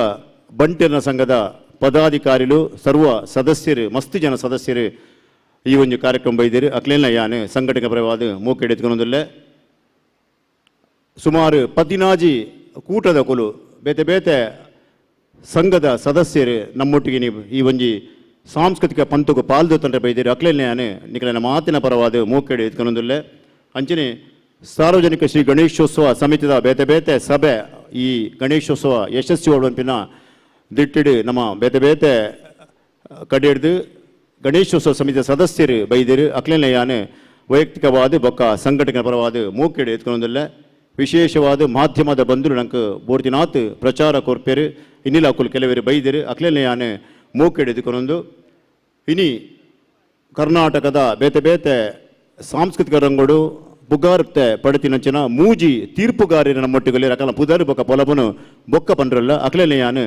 ಬಂಟೆರ್ನ ಸಂಘದ ಪದಾಧಿಕಾರಿಗಳು ಸರ್ವ ಸದಸ್ಯರು ಮಸ್ತು ಜನ ಸದಸ್ಯರು ಈ ಒಂದು ಕಾರ್ಯಕ್ರಮ ಬೈದಿರು. ಅಕ್ಲೇನ ಯಾನೆ ಸಂಘಟಕ ಪರವಾದ ಮೂಕೆಡೆ ಎತ್ಕೊಂಡೊಂದುಲ್ಲೆ. ಸುಮಾರು 14 ಕೂಟದ ಕೊಲು ಬೇತೆ ಬೇತೆ ಸಂಘದ ಸದಸ್ಯರು ನಮ್ಮೊಟ್ಟಿಗೆ ನೀವು ಈ ಒಂಜಿ ಸಾಂಸ್ಕೃತಿಕ ಪಂತುಗು ಪಾಲ್ದು ತಂಡ ಬೈದಿರು ಅಕ್ಲೆನೆ ನಿಕಲೆನ ಮಾತಿನ ಪರವಾದ ಮೂಕೆಡೆ ಎತ್ಕೊಂದುಲ್ಲೆ. ಅಂಚನೆ ಸಾರ್ವಜನಿಕ ಶ್ರೀ ಗಣೇಶೋತ್ಸವ ಸಮಿತಿದ ಬೇತೆ ಬೇತೆ ಸಭೆ ಈ ಗಣೇಶೋತ್ಸವ ಯಶಸ್ವಿ ಓಡುವಂಪಿನ ದಿಟ್ಟಿಡು ನಮ್ಮ ಬೇತೆ ಬೇತೆ ಕಡೆ ಹಿಡಿದು ಗಣೇಶೋತ್ಸವ ಸಮಿತಿಯ ಸದಸ್ಯರು ಬೈದಿರು ಅಕ್ಲೆನೆ ಯಾನೆ ವೈಯಕ್ತಿಕವಾದ ಬೊಕ್ಕ ಸಂಘಟಕನ ಪರವಾದ ಮೂಕೆಡೆ ಎತ್ಕೊಂದುಲ್ಲೆ. ವಿಶೇಷವಾದ ಮಾಧ್ಯಮದ ಬಂಧುಲು ನಂಗೆ ಬೋರ್ದಿನಾಥ್ ಪ್ರಚಾರ ಕೊರ್ಪೇರು ಇನ್ನಿಲ್ಲ ಅಕುಲು ಕೆಲವರು ಬೈದಿರು ಅಕ್ಲೆನೆ ಯಾನೆ ಮೂಕೆಡೆ ಎತ್ಕೊಂದು. ಇನಿ ಕರ್ನಾಟಕದ ಬೇತೆ ಬೇತೆ ಸಾಂಸ್ಕೃತಿಕ ರಂಗೋಡು ಪುಗಾರ್ತೆ ಪಡತಿನಂಚಿನ ಮೂಜಿ ತೀರ್ಪುಗಾರಿನ ನಮ್ಮೊಟ್ಟಿಗೆ ರಕಲ ಪುದಾರು ಬೊಕ್ಕ ಪೊಲಬನು ಬೊಕ್ಕ ಪಂಡ್ರಲ್ಲ ಅಕ್ಲೆನೆ ಯಾನು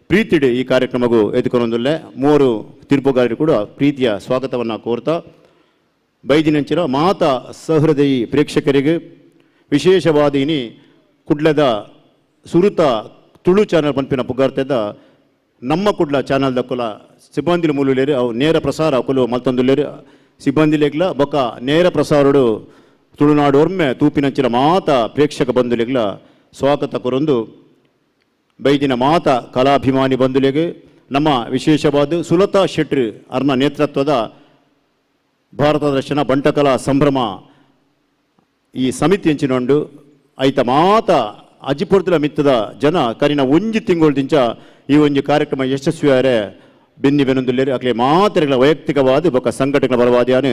ಪ್ರೀತಿಡು ಈ ಕಾರ್ಯಕ್ರಮಗೂ ಎದುಕೊಂದುಲ್ಲೆ. ಮೂವರು ತೀರ್ಪುಗಾರರು ಕೂಡ ಪ್ರೀತಿಯ ಸ್ವಾಗತವನ್ನು ಕೋರ್ತಾ ಬೈದಿನಂಚಿನ ಮಾತಾ ಸಹೃದಯಿ ಪ್ರೇಕ್ಷಕರಿಗೆ ವಿಶೇಷವಾದ ಇನಿ ಕುಡ್ಲದ ಸುರುತ ತುಳು ಚಾನಲ್ ಪನ್ಪಿನ ಪುಗಾರ್ತೆದ ನಮ್ಮ ಕುಡ್ಲ ಚಾನಲ್ ದಕ್ಕುಲ ಸಿಬ್ಬಂದಿಲು ಮೂಲುಲೇರು ಅವು ನೇರ ಪ್ರಸಾರ ಅಕುಲು ಮಲ್ತೊಂದುಲ್ಲೇರು ಸಿಬ್ಬಂದಿಲೆಗ್ಲ ಬೊಕ್ಕ ನೇರ ಪ್ರಸಾರಡು ತುಳುನಾಡು ಒಮ್ಮೆ ತೂಪಿನಂಚಿನ ಮಾತಾ ಪ್ರೇಕ್ಷಕ ಬಂಧುಲೆಗ್ಲ ಸ್ವಾಗತ ಕೊರೊಂದು ಬೈದಿನ ಮಾತಾ ಕಲಾಭಿಮಾನಿ ಬಂಧುಲೆಗೆ ನಮ್ಮ ವಿಶೇಷವಾದ ಸುಲತಾ ಶೆಟ್ರು ಅರ್ನ ನೇತೃತ್ವದ ಭಾರತ ದರ್ಶನ ಬಂಟಕಲಾ ಸಂಭ್ರಮ ಈ ಸಮಿತಿ ಎಂಚಿನೊಂಡು ಐತ ಮಾತಾ ಅಜಿಪುರದಲ ಮಿತ್ತದ ಜನ ಕರಿನ ಒಂಜಿ ತಿಂಗಳು ಈ ಒಂಜಿ ಕಾರ್ಯಕ್ರಮ ಯಶಸ್ವಿಯಾರೆ ಬೆನ್ನಿ ಬೆನೊಂದುಲ್ಲೇರು ಅಕ್ಲೆ ಮಾತೆರೆಗಳ ವೈಯಕ್ತಿಕವಾದ ಬೊಕ್ಕ ಸಂಘಟಕನ ಬರವಾದಿಯಾನು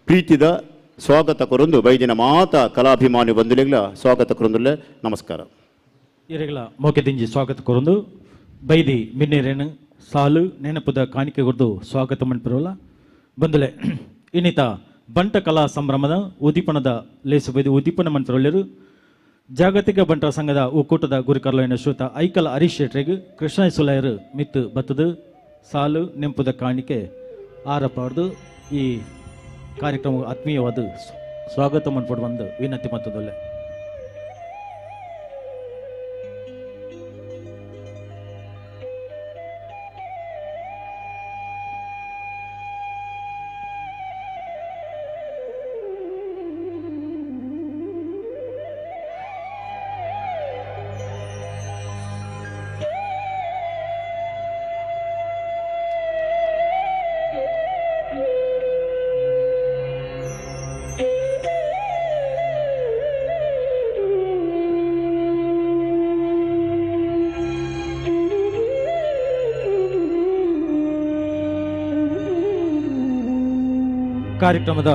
ಪ್ರೀತಿದ ಸ್ವಾಗತ ಕೊರೊಂದು ಬೈದಿನ ಮಾತಾ ಕಲಾಭಿಮಾನಿ ಬಂಧುಲೆಗ್ಲ ಸ್ವಾಗತ ಕೊರೊಂದುಲ್ಲೆ. ನಮಸ್ಕಾರ. ಇರೆಗಳ ಮೋಕೆದಿಂಜಿ ಸ್ವಾಗತ ಕೊರೊಂದು ಬೈದಿ ಮಿನ್ನೇರೇನು ಸಾಲು ನೆನಪುದ ಕಾಣಿಕೆ ಕೊರ್ದು ಸ್ವಾಗತ ಮನ್ಪಿರೋಲ ಬಂದುಲೆ. ಇನ್ನಿತ ಬಂಟ ಕಲಾ ಸಂಭ್ರಮದ ಉದ್ದೀಪನದ ಲೇಸು ಬೈದು ಉದ್ದೀಪನ ಮನ್ಪಿರೋಲ್ಯರು ಜಾಗತಿಕ ಬಂಟರ ಸಂಘದ ಒಕ್ಕೂಟದ ಗುರುಕರ್ಲೈನ ಶ್ರೋತ ಐಕಲ ಹರೀಶ್ ಶೆಟ್ರೆಗ್ ಕೃಷ್ಣ ಸುಲಯರು ಮಿತ್ತು ಬತ್ತದು ಸಾಲು ನೆಂಪುದ ಕಾಣಿಕೆ ಆರಪಾರ್ದು ಈ ಕಾರ್ಯಕ್ರಮ ಆತ್ಮೀಯವಾದ ಸ್ವಾಗತ ಮನ್ಪೊಡು ಬಂದು ವಿನಂತಿ ಮತ್ತದೊಲ್ಲೆ. ಕಾರ್ಯಕ್ರಮದ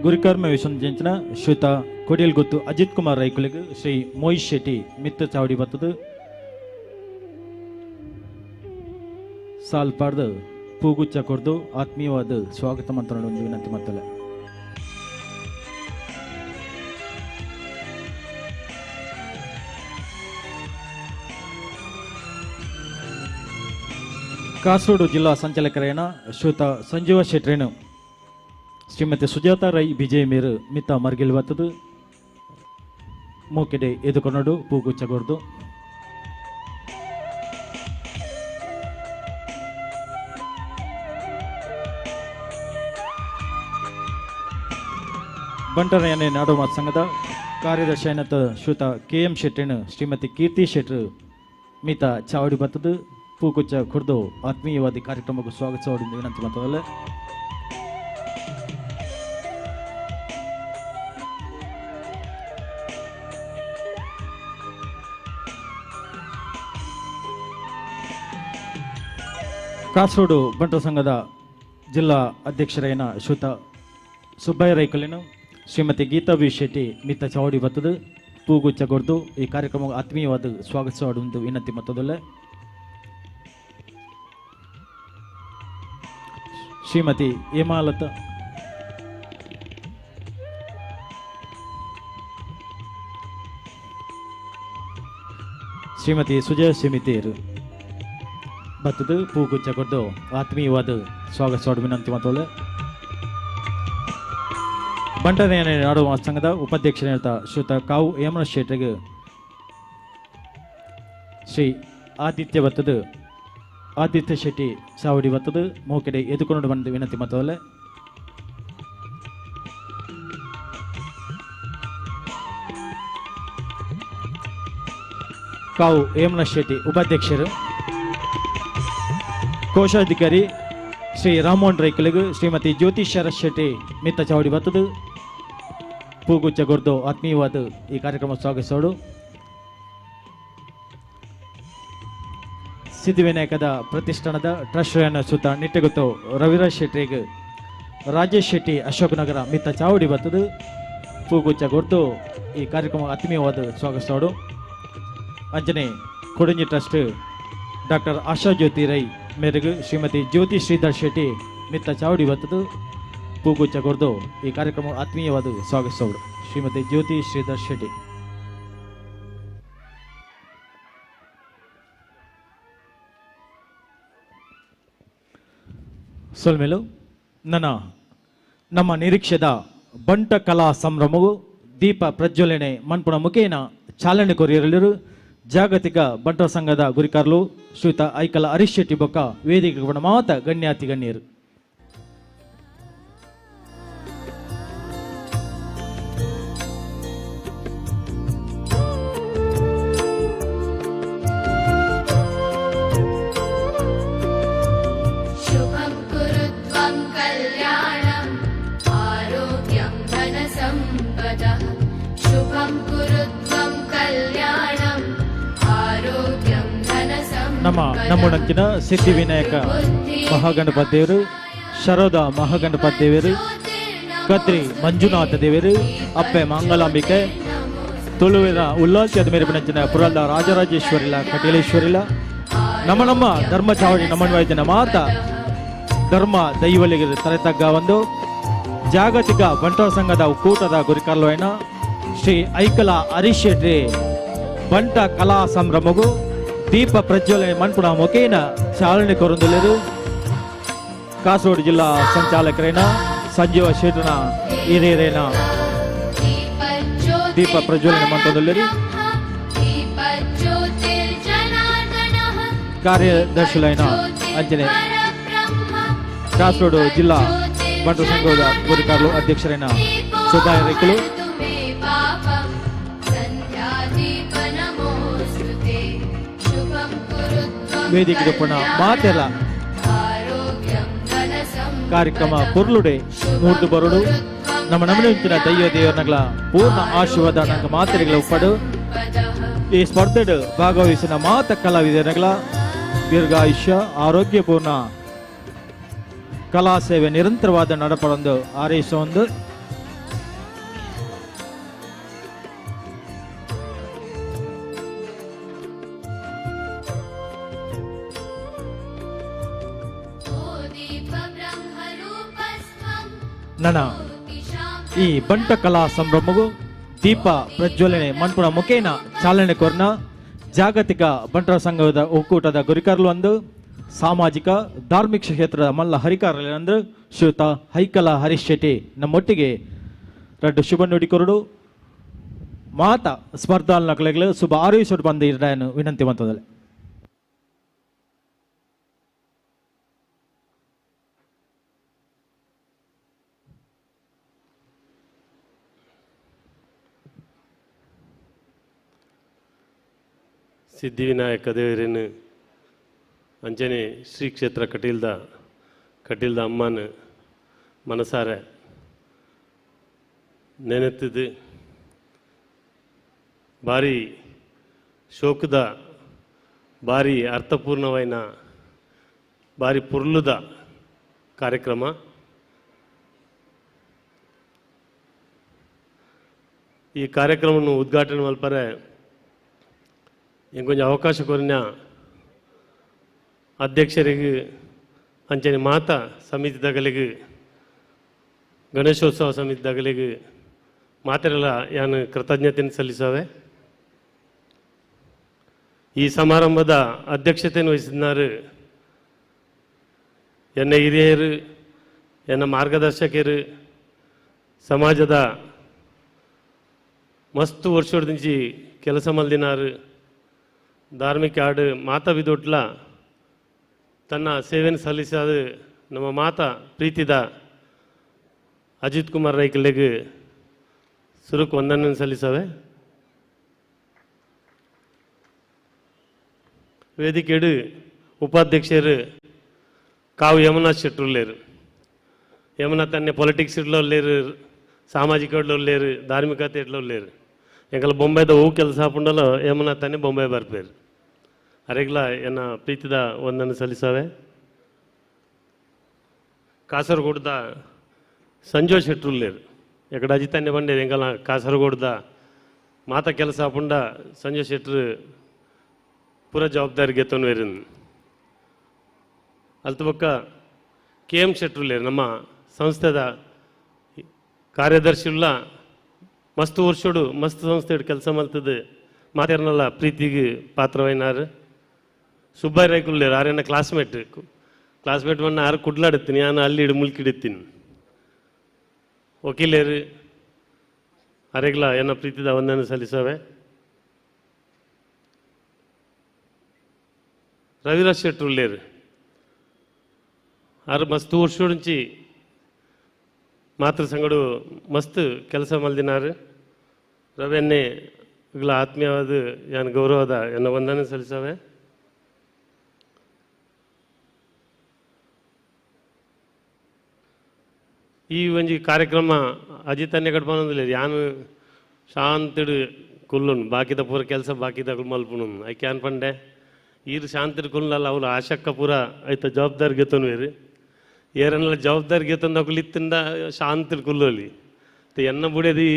ಗುರುಕರ್ಮ ವಿಸಂಜಿನ ಶ್ವೇತಾ ಕೊಡಿಯಲ್ ಗೊತ್ತು ಅಜಿತ್ ಕುಮಾರ್ ರೈಕುಲಿಗೆ ಶ್ರೀ ಮೋಹಿತ್ ಶೆಟ್ಟಿ ಮಿತ್ತ ಚಾವಡಿ ಬತ್ತದು ಸಾಲ್ ಪಾಡ್ದು ಪೂಗುಚ್ಚ ಕೊರ್ದು ಆತ್ಮೀಯವಾದ ಸ್ವಾಗತ ಮಂತ್ರ ಒಂದು ವಿನಂತಿ ಮತ್ತಲ್ಲ. ಕಾಸರಗೋಡು ಜಿಲ್ಲಾ ಸಂಚಾಲಕರೇನ ಶ್ವೇತಾ ಸಂಜೀವ ಶೆಟ್ರೇನು ಶ್ರೀಮತಿ ಸುಜಾತ ರೈ ವಿಜಯ್ ಮೇರು ಮಿತ್ತ ಮರ್ಗಿಲ್ ಬತ್ತದು ಮೂಕೆಡೆ ಎದುಕೊನಡು ಪೂಗುಚ್ಚ ಕೊರ್ದು. ಬಂಟರಯ್ಯನೆ ನಾಡು ಸಂಘದ ಕಾರ್ಯದರ್ಶಿ ಏನಂತ ಶ್ವೇತ ಕೆ ಎಂ ಶೆಟ್ಟೇನು ಶ್ರೀಮತಿ ಕೀರ್ತಿ ಶೆಟ್ರು ಮಿತ ಚಾವಡಿ ಬತ್ತದು ಪೂಗುಚ್ಚ ಕೊರ್ದು ಆತ್ಮೀಯವಾದಿ ಕಾರ್ಯಕ್ರಮಕ್ಕೆ ಸ್ವಾಗತಿಸೋಡು ವಿನಂತಿ ಮಾಡ್ತದಲ್ಲ. ಕಾಸರಗೋಡು ಬಂಟರ ಸಂಘದ ಜಿಲ್ಲಾ ಅಧ್ಯಕ್ಷರೈನ ಶ್ವೇತ ಸುಬ್ಬಯ್ಯ ರೈಕುಲೇನು ಶ್ರೀಮತಿ ಗೀತಾ ವಿ ಶೆಟ್ಟಿ ಮಿತ್ತ ಚಾವಡಿ ಬತ್ತದು ಪೂಗುಚ್ಚ ಕೊರ್ದು ಈ ಕಾರ್ಯಕ್ರಮ ಆತ್ಮೀಯವಾದ ಸ್ವಾಗತಿಸೋಡು ವಿನಂತಿ ಮತ್ತದಲ್ಲ. ಶ್ರೀಮತಿ ಹೇಮಾಲತಾ ಶ್ರೀಮತಿ ಸುಜಯ ಸಿಮಿತೇರು ಬತ್ತದು ಪೂಗುಚ್ಚ ಕೊರ್ದು ಆತ್ಮೀಯವಾದ ಸ್ವಾಗತಿಸೋಡು ವಿನಂತಿ ಮತ್ತೋಳೆ. ಬಂಟನೇನೆ ನಾಡು ಸಂಘದ ಉಪಾಧ್ಯಕ್ಷರಾದ ಶ್ರೀಯುತ ಕಾವು ಹೇಮನ ಶೆಟ್ಟರಿಗೆ ಶ್ರೀ ಆದಿತ್ಯ ಬತ್ತದು ಆದಿತ್ಯ ಶೆಟ್ಟಿ ಚಾವಡಿ ಬತ್ತದು ಮೋಕೆಡೆ ಎದುಕೊಂಡು ಬಂದು ವಿನಂತಿ ಮತ್ತೋಲೆ. ಕಾವು ಹೇಮನ ಶೆಟ್ಟಿ ಉಪಾಧ್ಯಕ್ಷರು, ಕೋಶಾಧಿಕಾರಿ ಶ್ರೀ ರಾಮಮೋಹನ್ ರೈಕುಲೆಗ್ ಶ್ರೀಮತಿ ಜ್ಯೋತಿ ಶರತ್ ಶೆಟ್ಟಿ ಮಿತ್ತ ಚಾವಡಿ ಬತ್ತದು ಪೂಗುಚ್ಚ ಕೊರ್ದು ಆತ್ಮೀಯವಾದ ಈ ಕಾರ್ಯಕ್ರಮ ಸ್ವಾಗತಿಸೋಡು. ಸಿದ್ಧಿವಿನಾಯಕದ ಪ್ರತಿಷ್ಠಾನದ ಟ್ರಸ್ಟ್ರನ್ನು ಸುತ್ತ ನಿಟ್ಟೆಗುತ್ತು ರವಿರಾಜ್ ಶೆಟ್ಟಿಗೆ ರಾಜೇಶ್ ಶೆಟ್ಟಿ ಅಶೋಕನಗರ ಮಿತ್ತ ಚಾವಡಿ ಬತ್ತದು ಪೂಗುಚ್ಚ ಕೊರ್ದು ಈ ಕಾರ್ಯಕ್ರಮ ಆತ್ಮೀಯವಾದ ಸ್ವಾಗತಿಸೋಡು. ಅಂಜನೆ ಕೊಡಂಜಿ ಟ್ರಸ್ಟ್ ಡಾಕ್ಟರ್ ಆಶಾ ಜ್ಯೋತಿ ರೈ ಮೇರೆಗೆ ಶ್ರೀಮತಿ ಜ್ಯೋತಿ ಶ್ರೀಧರ್ ಶೆಟ್ಟಿ ಮಿತ್ತ ಚಾವಡಿ ಬತ್ತದು ಪೂಗುಚ್ಚ ಕೊರ್ದು ಈ ಕಾರ್ಯಕ್ರಮ ಆತ್ಮೀಯವಾದ ಸ್ವಾಗತಿಸೋಡು. ಶ್ರೀಮತಿ ಜ್ಯೋತಿ ಶ್ರೀಧರ್ ಶೆಟ್ಟಿ. ಸೊಲ್ಮೇಲು ನನ್ನ ನಮ್ಮ ನಿರೀಕ್ಷೆದ ಬಂಟ ಕಲಾ ಸಂಭ್ರಮವು ದೀಪ ಪ್ರಜ್ವಲನೆ ಮನ್ಪುಣ ಮುಖೇನ ಚಾಲನೆ ಕೊರಿಯರಲಿರು ಜಾಗತಿಕ ಬಂಟರ ಸಂಘದ ಗುರಿಕಾರ್ಲು ಶ್ರೀಯುತ ಐಕಲ ಹರೀಶ್ ಶೆಟ್ಟಿ ಬೊಕ್ಕ ವೇದಿಕೆ ಮಾತ ಗಣ್ಯಾತಿ ಗಣ್ಯರು. ನಮ್ಮ ನಮ್ಮೊಡಂಚಿನ ಸಿದ್ಧಿವಿನಾಯಕ ಮಹಾಗಣಪತಿ ದೇವರು, ಶರೋದ ಮಹಾಗಣಪತಿ ದೇವರು, ಕದ್ರಿ ಮಂಜುನಾಥ ದೇವರು, ಅಪ್ಪೆ ಮಂಗಲಾಂಬಿಕೆ, ತುಳುವಿನ ಉಲ್ಲಾಸಿಯಾದ ಮೇರೆ ಪುರಲ್ದ ರಾಜರಾಜೇಶ್ವರಿಲ ಕಟೀಲೇಶ್ವರಿಲ, ನಮ್ಮ ನಮ್ಮ ಧರ್ಮ ಚಾವಡಿ ನಮ್ಮನ್ವಾಯ್ತಿನ ಮಾತ ಧರ್ಮ ದೈವಲಿಗೆ ತಲೆ ತಗ್ಗ ಒಂದು ಜಾಗತಿಕ ಬಂಟರ ಸಂಘದ ಒಕ್ಕೂಟದ ಗುರಿಕಾರ್ಲುವೈನ ಶ್ರೀ ಐಕಲ ಹರೀಶ್ ಶೆಟ್ಟಿ ಬಂಟ ಕಲಾ ಸಂಭ್ರಮಗೂ ದೀಪ ಪ್ರಜ್ವಲನೆ ಮನ್ಪುಣ ಮುಖೇನ ಚಾಲನೆ ಕೊರೊಂದುಲ್ಲೆರ್. ಕಾಸರಗೋಡು ಜಿಲ್ಲಾ ಸಂಚಾಲಕರೇನ ಸಂಜೀವ ಶೆಟ್ಟನ ಹಿರಿಯರೇನ ದೀಪ ಪ್ರಜ್ವಲನೆ ಮಂತೊಂದುಲ್ಲೆರ್. ಕಾರ್ಯದರ್ಶಿಲೈನ ಅಂಜನೆ ಕಾಸರಗೋಡು ಜಿಲ್ಲಾ ಬಂಟರ ಸಂಘದ ಗುರಿಕಾರ್ಲು ಅಧ್ಯಕ್ಷರೇನ ಸುಬ್ಬಯ್ಯ ರೈಕುಲು, ವೇದಿಕೆ ಪುಣ ಮಾತೆಲ್ಲ ಕಾರ್ಯಕ್ರಮ ಪೊರ್ಲುಡೆ ಮೂರ್ದು ಬರುಡು. ನಮ್ಮ ನಮನಿಂಚಿನ ದೈವ ದೇವರನಗಳ ಪೂರ್ಣ ಆಶೀರ್ವಾದ ನಂಗೆ ಮಾತೆಗಳ ಉಪ್ಪಡು. ಈ ಸ್ಪರ್ಧೆಡ್ ಭಾಗವಹಿಸಿನ ಮಾತ ಕಲಾವಿದರಗಳ ದೀರ್ಘಾಯುಷ್ಯ ಆರೋಗ್ಯಪೂರ್ಣ ಕಲಾ ಸೇವೆ ನಿರಂತರವಾದ ನಡಪಡೊಂದು ಆರೈಸೊಂದು. ನನ್ನ ಈ ಬಂಟ ಕಲಾ ಸಂಭ್ರಮಗೂ ದೀಪ ಪ್ರಜ್ವಲನೆ ಮನ್ಪುಣ ಮುಖೇನ ಚಾಲನೆ ಕೊರ್ನ ಜಾಗತಿಕ ಬಂಟರ ಸಂಘದ ಒಕ್ಕೂಟದ ಗುರಿಕಾರ್ಲು ಅಂದು ಸಾಮಾಜಿಕ ಧಾರ್ಮಿಕ ಕ್ಷೇತ್ರದ ಮಲ್ಲ ಹರಿಕಾರರು ಶ್ರೀಯುತ ಹೈಕಲ ಹರೀಶ್ ಶೆಟ್ಟಿ ನಮ್ಮೊಟ್ಟಿಗೆ ರಡ್ಡು ಶುಭ ನುಡಿ ಕೊರಡು ಮಾತ ಸ್ಪರ್ಧಾಲ್ನಕಲೆಗಳು ಶುಭ ಆರೈಸೋಡು ಬಂದು ಇರ್ಡಾಯನು ವಿನಂತಿ ಮಂತದಲ್ಲ. ಸಿದ್ಧಿವಿನಾಯಕ ದೇವರನ್ನು ಅಂಜನೆ ಶ್ರೀ ಕ್ಷೇತ್ರ ಕಟೀಲ್ದ ಕಟೀಲ್ದ ಅಮ್ಮನ ಮನಸಾರೆ ನೆನೆತ್ತಿದ್ದು ಭಾರಿ ಶೋಕದ ಭಾರಿ ಅರ್ಥಪೂರ್ಣವೈನ ಭಾರಿ ಪುರ್ಲುದ ಕಾರ್ಯಕ್ರಮ. ಈ ಕಾರ್ಯಕ್ರಮವನ್ನು ಉದ್ಘಾಟನೆ ಮಲ್ಪರೆ ಇಂಕೊಂಚ ಅವಕಾಶ ಕೊರಿನ ಅಧ್ಯಕ್ಷರಿಗೆ ಅಂಚನೆ ಮಾತಾ ಸಮಿತಿದಗಲಿಗೆ ಗಣೇಶೋತ್ಸವ ಸಮಿತಿದಗಲಿಗೆ ಮಾತೆರೆಲ್ಲ ಯಾನು ಕೃತಜ್ಞತೆಯನ್ನು ಸಲ್ಲಿಸವೆ. ಈ ಸಮಾರಂಭದ ಅಧ್ಯಕ್ಷತೆಯನ್ನು ವಹಿಸಿದ್ದಾರೆ ಎನ್ನ ಹಿರಿಯರು, ಎನ್ನ ಮಾರ್ಗದರ್ಶಕರು, ಸಮಾಜದ ಮಸ್ತು ವರ್ಷದಿಂಚಿ ಕೆಲಸ ಮಲ್ದಿನಾರು, ಧಾರ್ಮಿಕ ಆಡು ಮಾತಾ ಬಿದೊಟ್ಲ ತನ್ನ ಸೇವೆಯನ್ನು ಸಲ್ಲಿಸಾದ ನಮ್ಮ ಮಾತಾ ಪ್ರೀತಿದ ಅಜಿತ್ ಕುಮಾರ್ ರೈಕಲೆಗೆ ಸುರುಕು ವಂದನೆ ಸಲ್ಲಿಸವೆ. ವೇದಿಕೆಡು ಉಪಾಧ್ಯಕ್ಷರು ಕಾವು ಯಮುನಾ ಶೆಟ್ರುಲ್ಲೇರು. ಯಮುನಾ ತನ್ನೆ ಪೊಲಿಟಿಕ್ಸ್ ಇಡ್ಲೋಲ್ಲೇರು, ಸಾಮಾಜಿಕ ಇಡ್ಲೋಲ್ಲೇರು, ಧಾರ್ಮಿಕತೆ ಇಡ್ಲೋಲ್ಲೇರು. ಎಂಕಲ ಬೊಂಬೈದ ಹೂ ಕೆಲಸ ಹಾಪುಂಡಲ ಯಮುನಾ ತನ್ನೆ ಬೊಂಬೈ ಬರ್ಪೇರು. ಅರೆಗ್ಲ ಎನ್ನ ಪ್ರೀತಿದ ಒಂದನ್ನು ಸಲ್ಲಿಸವೆ. ಕಾಸರಗೋಡ್ದ ಸಂಜೋ ಶೆಟ್ರುಲ್ಲೇರು. ಎಕಡ ಅಜಿತಾನೆ ಬಂಡೇರು ಎಂಕಲ ಕಾಸರಗೋಡ್ದ ಮಾತ ಕೆಲಸ ಹಾಪುಂಡ ಸಂಜೋ ಶೆಟ್ರು ಪೂರ ಜವಾಬ್ದಾರಿ ಗೆತ್ತೊಂದು ವೇರಿನ್. ಅಲ್ತ ಬೊಕ್ಕ ಕೆ ಎಂ ಶೆಟ್ರುಲ್ಲೇರು ನಮ್ಮ ಸಂಸ್ಥೆದ ಕಾರ್ಯದರ್ಶಿಲ್ಲ ಮಸ್ತ್ ವರ್ಷೋಡು ಮಸ್ತ್ ಸಂಸ್ಥೆ ಕೆಲಸ ಮಲ್ತದೆ ಮಾತೇರ್ನಲ್ಲ ಪ್ರೀತಿಗೆ ಪಾತ್ರವೈನಾರು. ಸುಬ್ಬಯ್ಯ ರೈಕುಲ್ಲೇರು ಆರೇನ ಕ್ಲಾಸ್ಮೇಟ್ ಕ್ಲಾಸ್ಮೇಟ್ ಮನ್ನ ಆರು ಕುಡ್ಲಾಡುತ್ತೀನಿ ನಾನು ಅಲ್ಲಿ ಇಡು ಮುಲ್ಕಿಡುತ್ತೀನಿ. ವಕೀಲೇರು ಅರೆಗ್ಲ ಎನ್ನ ಪ್ರೀತಿದ ವಂದನೆ ಸಲ್ಲಿಸವೆ. ರವಿರಾಜ್ ಶೆಟ್ರುಲ್ಲೇರು ಆರು ಮಸ್ತ್ ವರ್ಷೋడించి ಮಾತೃ ಸಂಗಡು ಮಸ್ತ್ ಕೆಲಸ ಮಲ್ದಿನಾರು. ರವಿಯನ್ನೇ ಇಗ್ಲ ಆತ್ಮೀಯವಾದ ಯಾನ್ ಗೌರವದ ಎನ್ನ ವಂದನೆ ಸಲ್ಲಿಸವೆ. ಈ ಒಂಜಿ ಕಾರ್ಯಕ್ರಮ ಅಜಿತನ್ನೇ ಕಟ್ಪನೊಂದಿಲ್ಲ ಯಾನು ಶಾಂತಿಡು ಕುಲ್ಲುನು ಬಾಕಿದ ಪೂರ ಕೆಲಸ ಬಾಕಿದ ಮಲ್ಪುನು ಐಕೆ ಅನ್ಪಂಡೆ ಪಂಡೆ ಈರು ಶಾಂತಿಡು ಕುಲ್ಲಲ್ಲ ಅವ್ರು ಆಶಕ್ಕ ಪೂರ ಐತ ಜವಾಬ್ದಾರಿ ಗೆತ್ತೊನ್ವೇರು. ಏರನ್ನೆಲ್ಲ ಜವಾಬ್ದಾರಿ ಗೆತ್ತೊಂದು ಅಕುಲು ಇತ್ತಿಂದ ಶಾಂತಿಡು ಕುಲ್ಲೋಲಿ ಎನ್ನ ಬುಡದಿ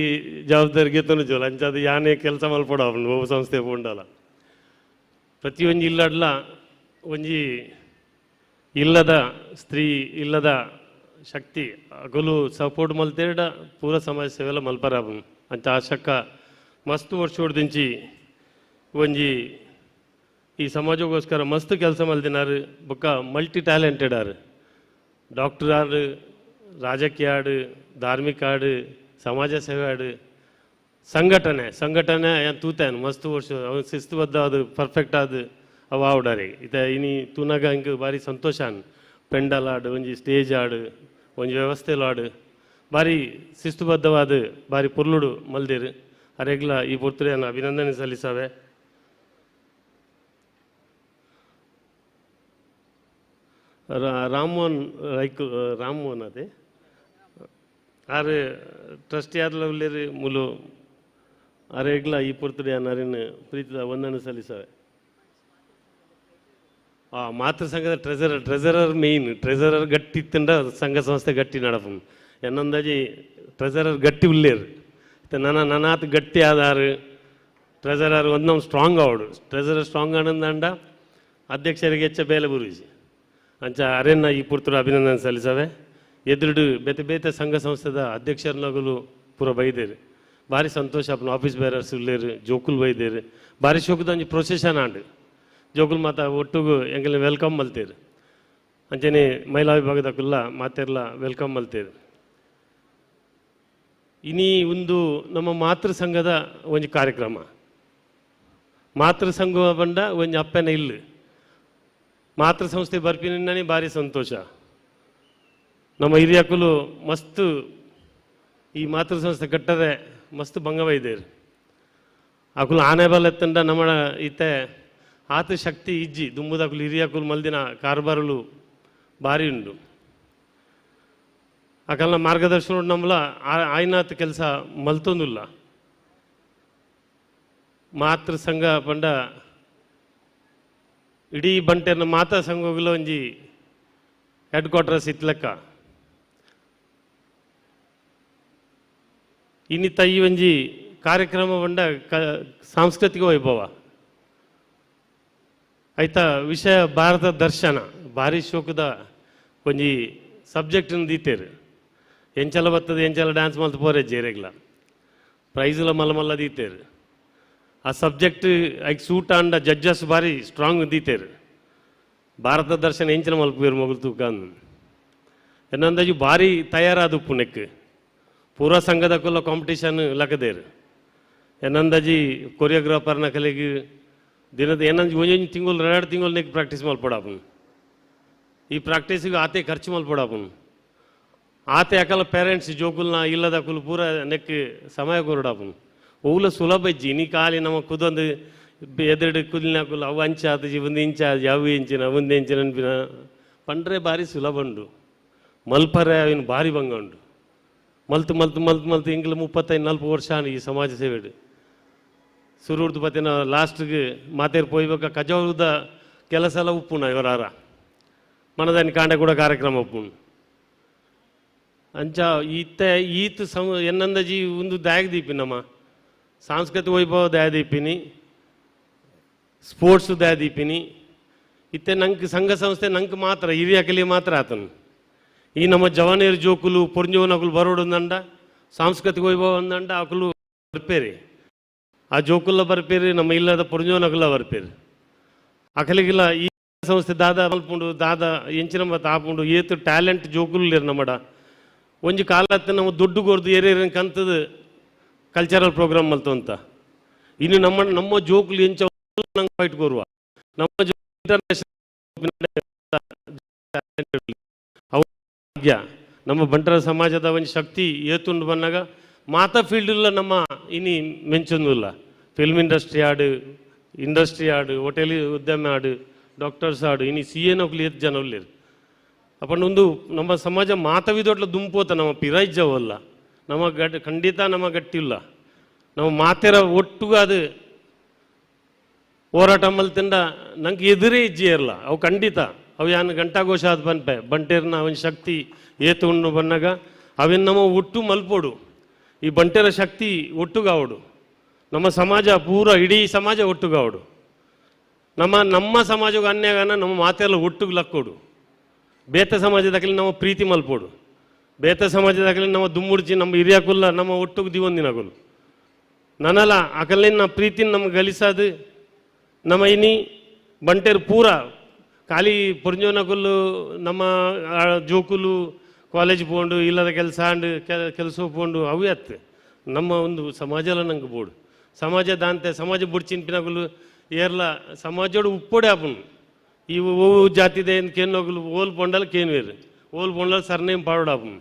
ಜವಾಬ್ದಾರಿ ಗೆತ್ತೊಂದು ಜೋಲ ಅಂಚಾದ ಯಾನೇ ಕೆಲಸ ಮಲ್ಪಡ ಅವನು ಒಬ್ಬ ಸಂಸ್ಥೆ ಪೋಂಡಲ್ಲ. ಪ್ರತಿಯೊಂಜಿ ಇಲ್ಲಡ್ಲ ಒಂಜಿ ಇಲ್ಲದ ಸ್ತ್ರೀ ಇಲ್ಲದ ಶಕ್ತಿ ಅಗಲು ಸಪೋರ್ಟ್ ಮಲ್ತೇಡ ಪೂರ ಸಮಾಜ ಸೇವೆಲ್ಲ ಮಲ್ಪರಾಬನು ಅಂತ ಆಶಕ್ಕ ಮಸ್ತ್ ವರ್ಷ ಒಂಜಿ ಈ ಸಮಾಜಕ್ಕೋಸ್ಕರ ಮಸ್ತ್ ಕೆಲಸ ಮಲ್ದಿನಾರು. ಬೊಕ್ಕ ಮಲ್ಟಿ ಟ್ಯಾಲೆಂಟೆಡ್ ಆರು, ಡಾಕ್ಟರ್ ಆರು, ರಾಜಕೀಯ ಆಡು, ಧಾರ್ಮಿಕ ಆಡು, ಸಮಾಜ ಸೇವೆ ಆಡು, ಸಂಘಟನೆ ಸಂಘಟನೆ ತೂತಾನು ಮಸ್ತ್ ವರ್ಷ ಅವನು ಶಿಸ್ತುಬದ್ಧ ಅದು ಪರ್ಫೆಕ್ಟ್ ಆದ ಅವು ಆವಡಾರಿ. ಇತ ಇನಿ ತೂನಾಗ ಹಿಂಗೆ ಭಾರಿ ಸಂತೋಷ ಅನ್ ಪೆಂಡಲ್ ಆಡು, ಒಂಜಿ ಸ್ಟೇಜ್ ಆಡು, ಒಂಜಿ ವ್ಯವಸ್ಥೆಲು ಆಡು, ಭಾರಿ ಶಿಸ್ತುಬದ್ಧವಾದ ಭಾರಿ ಪೊರ್ಲುಡು ಮಲ್ದಿರು. ಅರೆಗ್ಲ ಈ ಪೊರ್ತುಡೆಯನ್ನು ಅಭಿನಂದನೆ ಸಲ್ಲಿಸವೆ. ರಾಮಮೋಹನ್ ರೈಕು ರಾಮಮೋಹನ್ ಅದೇ ಆರು ಟ್ರಸ್ಟಿ ಆದ್ಲವ್ಲೇರಿ ಮುಲು ಅರೆಗ್ಲ ಈ ಪೊರ್ತುಡೆಯನ್ನು ಅರಿನ ಪ್ರೀತಿದ ವಂದನೆ ಸಲ್ಲಿಸವೆ. ಮಾತೃ ಸಂಘದ ಟ್ರೆಸರರ್ ಟ್ರೆಸರರ್ ಮೇಯ್ನ್ ಟ್ರೆಸರರ್ ಗಟ್ಟಿ ಇತ್ತಂಡ ಸಂಘ ಸಂಸ್ಥೆ ಗಟ್ಟಿ ನಡಪು. ಎನ್ನಂದಾಜಿ ಟ್ರೆಸರರ್ ಗಟ್ಟಿ ಉಲ್ಲೇರು ನನ್ನ ನನಾತ್ ಗಟ್ಟಿ ಆದಾರು ಟ್ರೆಸರರ್ ಒಂದೊಂದು ಸ್ಟ್ರಾಂಗ್ ಆವಡು. ಟ್ರೆಸರರ್ ಸ್ಟ್ರಾಂಗ್ ಆನಂದಂಡ ಅಧ್ಯಕ್ಷರಿಗೆ ಹೆಚ್ಚ ಬೇಲೆ ಬುರುಜಿ ಅಂಚ ಅರೆನ್ನ ಈ ಪುರ್ತುಡು ಅಭಿನಂದನೆ ಸಲ್ಲಿಸವೆ. ಎದುರುಡು ಬೇತೆ ಬೇತೆ ಸಂಘ ಸಂಸ್ಥೆದ ಅಧ್ಯಕ್ಷರನಗಲು ಪೂರ ಬೈದೇರು. ಭಾರಿ ಸಂತೋಷ ಅಪ್ಪನ ಆಫೀಸ್ ಬೇರರ್ಸ್ ಉಲ್ಲೇರು, ಜೋಕುಲ್ ಬೈದೇರು. ಭಾರಿ ಶೋಕದ ಒಂಜಿ ಪ್ರೊಸೆಷನ್ ಆಂಡ್ ಜೋಕುಲ್ ಮಾತ ಒಟ್ಟುಗು ಎಂಗಲ್ welcome ಮಲ್ತೇರು. ಅಂಚನೆ ಮಹಿಳಾ ವಿಭಾಗದಕ್ಕೆಲ್ಲ ಮಾತೆರ್ಲ welcome ಮಲ್ತೇರು. ಇನಿ ಒಂದು ನಮ್ಮ ಮಾತೃ ಸಂಘದ ಒಂಜಿ ಕಾರ್ಯಕ್ರಮ. ಮಾತೃ ಸಂಘ ಬಂಡ ಒಂಜಿ ಅಪ್ಪನ ಇಲ್ಲ ಮಾತೃ ಸಂಸ್ಥೆ ಬರ್ಪಿನೇ ಭಾರಿ ಸಂತೋಷ. ನಮ್ಮ ಹಿರಿಯಕುಲು ಮಸ್ತ್ ಈ ಮಾತೃ ಸಂಸ್ಥೆ ಕಟ್ಟರೆ ಮಸ್ತ್ ಭಂಗವೈದೇರು. ಅಕುಲು ಆನೆ ಬಲ ಎತ್ತಂಡ ನಮ್ಮ ಇತ್ತೆ ಆತ ಶಕ್ತಿ ಇಜ್ಜಿ ದುಂಬುದಕುಲು ಹಿರಿಯಕುಲು ಮಲ್ದಿನ ಕಾರ್ಬಾರುಲು ಭಾರಿ ಉಂಡು. ಅಕಲ್ನ ಮಾರ್ಗದರ್ಶನ ನಮ್ಮಲ ಆಯ್ನಾತ್ ಕೆಲಸ ಮಲ್ತೊಂದುಲ್ಲ. ಮಾತೃ ಸಂಘ ಪಂಡ ಇಡೀ ಬಂಟೆನ ಮಾತಾ ಸಂಘಗಳ ಒಂಜಿ ಹೆಡ್ ಕ್ವಾರ್ಟರ್ಸ್ ಇತ್ಲೆಕ್ಕ. ಇನ್ನಿತ ಈ ಒಂಜಿ ಕಾರ್ಯಕ್ರಮ ಬಂಡ ಸಾಂಸ್ಕೃತಿಕ ವೈಭವ ಆಯ್ತಾ ವಿಷಯ ಭಾರತ ದರ್ಶನ ಭಾರಿ ಶೋಕದ ಒಂಜಿ ಸಬ್ಜೆಕ್ಟ್ ದೀತೇರು. ಎಂಚಲ ಬರ್ತದೆ ಎಂಚಲ ಡ್ಯಾನ್ಸ್ ಮಲ್ತು ಪೋರೆ ಜೇರೆಗ್ಲ ಪ್ರೈಸ್ಲ ಮಲ್ಲ ಮಲ್ಲ ದೀತೇರು. ಆ ಸಬ್ಜೆಕ್ಟ್ ಐಕ್ ಸೂಟ್ ಆಂಡ ಜಡ್ಜಸ್ ಭಾರಿ ಸ್ಟ್ರಾಂಗ್ ದೀತೇರು. ಭಾರತ ದರ್ಶನ ಎಂಚಿನ ಮಲ್ಪುವೇರು ಮೊಗಲು ತೂಕ ಎನ್ನಂದಾಜು ಭಾರಿ ತಯಾರಾದ ಪುಣೆಕ್ ಪೂರ ಸಂಘದಕ್ಕೆಲ್ಲ ಕಾಂಪಿಟೇಷನ್ ಲಕದೇರು. ಎನ್ನಂದಾಜಿ ಕೊರಿಯೋಗ್ರಾಫರ್ನ ಕಲೆಗೆ ದಿನದ ಏನಂಜಿ ಒಂಜೊಂಜಿ ತಿಂಗಳು ಎರಡು ತಿಂಗಳು ನೆಕ್ ಪ್ರಾಕ್ಟೀಸ್ ಮಲ್ಪಡಾಪುನು. ಈ ಪ್ರಾಕ್ಟೀಸಿಗೆ ಆತೆ ಖರ್ಚು ಮಲ್ಪಡಾಪುನು. ಆತೆ ಯಾಕಲ್ಲ ಪೇರೆಂಟ್ಸ್ ಜೋಕುಲ್ನ ಇಲ್ಲದಕುಲು ಪೂರ ನೆಕ್ ಸಮಯ ಕೊರಡಾಪುನು. ಒವ್ಲ ಸುಲಭ ಇಜ್ಜಿ ನೀ ಖಾಲಿ ನಮ್ಮ ಕುದೊಂದು ಎದುರು ಕುದಿನಾಕುಲು ಅವು ಅಂಚಾದ ಒಂದು ಇಂಚಾದ ಅವು ಇಂಚಿನ ಒಂದು ಇಂಚಿನ ಅನ್ಪಿನ ಪಂಡ್ರೆ ಭಾರಿ ಸುಲಭ ಉಂಡು, ಮಲ್ಪರೆ ಅವಿನ ಭಾರಿ ಭಂಗ ಉಂಡು. ಮಲ್ತು ಮಲ್ತು ಮಲ್ತು ಮಲ್ತು ಇಂಗ್ಲ 35-40 ವರ್ಷ ಈ ಸಮಾಜ ಸೇವೆಡು ಸುರುರ್ದು ಬತ್ತಿನ ಲಾಸ್ಟ್ಗೆ ಮಾತೇರು ಪೋಯ್ಬೇಕ ಕಜೌದ ಕೆಲಸ ಎಲ್ಲ ಉಪ್ಪುನ ಇವರಾರ ಮನದಾನಿ ಕಾಂಡೆ ಕೂಡ ಕಾರ್ಯಕ್ರಮ ಉಪ್ಪುನು. ಅಂಚ ಈತ ಈತ ಸಮ ಎನ್ನಂದಜಿ ಒಂದು ದಾಯಕ ದೀಪಿ ನಮ್ಮ ಸಾಂಸ್ಕೃತಿಕ ವೈಭವ ದಯ ದೀಪಿನಿ, ಸ್ಪೋರ್ಟ್ಸ್ ದಯ ದೀಪಿನಿ. ಇತ್ತೆ ನಂಗೆ ಸಂಘ ಸಂಸ್ಥೆ ನಂಗೆ ಮಾತ್ರ ಹಿರಿಯಕಲಿ ಮಾತ್ರ ಆತನು. ಈ ನಮ್ಮ ಜವಾನಿಯರ್ ಜೋಕುಲು ಪೊರ್ಂಜೋನಕುಲು ಬರೋಡು ಅಂದಂಡ ಸಾಂಸ್ಕೃತಿಕ ವೈಭವ ಅಂದಂಡ ಅಕುಲು ಬರ್ಪೇರಿ, ಆ ಜೋಕುಲ್ಲ ಬರ್ಪೇರಿ, ನಮ್ಮ ಇಲ್ಲದ ಪೊರ್ಂಜೋನಕುಲ ಬರ್ಪೇರಿ. ಅಕಲಿಗಿಲ್ಲ ಈ ಸಂಸ್ಥೆ ದಾದಾ ಮಲ್ಪುಂಡು ದಾದಾ ಎಂಚಿನ ಮತ್ತು ಆಪುಂಡು ಏತು ಟ್ಯಾಲೆಂಟ್ ಜೋಕುಲು ನಮ್ಮಡ. ಒಂಜಿ ಕಾಲತ್ತ ನಮ್ಮ ದುಡ್ಡು ಕೊರ್ದು ಏರೇರಿನ ಕಂತದ ಕಲ್ಚರಲ್ ಪ್ರೋಗ್ರಾಮ್ ಮಲ್ತು ಅಂತ. ಇನ್ನು ನಮ್ಮ ನಮ್ಮ ಜೋಕುಲು ಎಂಚ ನಂಗೆ ಫೈಟ್ ಕೊರುವ ನಮ್ಮ ಜೋ ಇಂಟರ್ನ್ಯಾಷನಲ್ ಭಾಗ್ಯ ನಮ್ಮ ಬಂಟರ ಸಮಾಜದ ಒಂದು ಶಕ್ತಿ ಏತುಂಡು ಬಂದಾಗ ಮಾತಾ ಫೀಲ್ಡ್ ನಮ್ಮ ಇನಿ ಮೆಂಚೊಂದಿಲ್ಲ. ಫಿಲ್ಮ್ ಇಂಡಸ್ಟ್ರಿ ಆಡು, ಇಂಡಸ್ಟ್ರಿ ಆಡು, ಹೋಟೆಲ್ ಉದ್ಯಮ ಆಡು, ಡಾಕ್ಟರ್ಸ್ ಆಡು, ಇನಿ ಸಿ ಎ ನೌಕಲಿ ಏತ್ ಜನ ಉಲ್ಲೇರು. ಅಪ್ಪಂಡ ಒಂದು ನಮ್ಮ ಸಮಾಜ ಮಾತವಿದೊಟ್ಲ ದುಂಪೋತ ನಮ್ಮ ಪಿರೈಜ್ಯವಲ್ಲ, ನಮ್ಮ ಗಡ್ ಖಂಡಿತ ನಮ್ಮ ಗಟ್ಟಿಲ್ಲ. ನಮ್ಮ ಮಾತೆರ ಒಟ್ಟುಗ ಅದು ಹೋರಾಟ ಮಲ್ತಿಂದ ನಂಗೆ ಎದುರೇ ಇಜ್ಜಿ ಇರಲ್ಲ ಅವು ಖಂಡಿತ. ಅವು ಯಾನ್ ಗಂಟಾಘೋಷ ಆದ್ ಬನ್ಪೆ ಬಂಟೇರ್ನ ಅವನ ಶಕ್ತಿ ಏತು ಉಂಡು ಬನ್ನಾಗ ಅವಿನ ನಮ್ಮ ಒಟ್ಟು ಮಲ್ಪೋಡು. ಈ ಬಂಟೇರ ಶಕ್ತಿ ಒಟ್ಟುಗಾವಡು, ನಮ್ಮ ಸಮಾಜ ಪೂರ ಇಡೀ ಸಮಾಜ ಒಟ್ಟುಗಾವಡು. ನಮ್ಮ ನಮ್ಮ ಸಮಾಜಕ್ಕೆ ಅನ್ಯಾಗನ ನಮ್ಮ ಮಾತೆಲ್ಲ ಒಟ್ಟುಗೆ ಲಕ್ಕೋಡು. ಬೇತ ಸಮಾಜದಾಗಲಿ ನಮ್ಮ ಪ್ರೀತಿ ಮಲ್ಪೋಡು, ಬೇತ ಸಮಾಜದಾಗಲಿ ನಮ್ಮ ದುಮ್ಮುಡ್ಚಿ ನಮ್ಮ ಹಿರಿಯಕುಲ್ಲ ನಮ್ಮ ಒಟ್ಟುಗೆ ದಿವಂದಿನಗುಲು ನನ್ನಲ್ಲ ಅಕಲಿನ ಪ್ರೀತಿನ ನಮ್ಗೆ ಗಲಿಸೋದು. ನಮ್ಮ ಇನಿ ಬಂಟೇರು ಪೂರ ಖಾಲಿ ಪೊರ್ಂಜೋನಕುಲು ನಮ್ಮ ಜೋಕುಲು ಕಾಲೇಜ್ ಪೋಂಡು ಇಲ್ಲದ ಕೆಲಸ ಅಂಡ್ ಕೆಲಸ ಪೋಂಡು ಅವೇ ಅತ್ತು ನಮ್ಮ ಒಂದು ಸಮಾಜ ಎಲ್ಲ ನಂಗೆ ಬೋಡು. ಸಮಾಜ ದಾಂತೆ ಸಮಾಜ ಬುಡ್ಚಿನ ಪಿನಗುಲು ಏರ್ಲ ಸಮಾಜೋಡು ಉಪ್ಪೋಡೆ ಆಪುನು. ಈ ಓ ಜಾತಿದೆ ಕೇನೋಗುಲು ಓಲ್ ಪೊಂಡಲ್ ಕೇನ್ವೇರು ಓಲ್ ಪೊಂಡಲ್ ಸರ್ನೇಮ್ ಪಾಡೋಡಾಪುನು.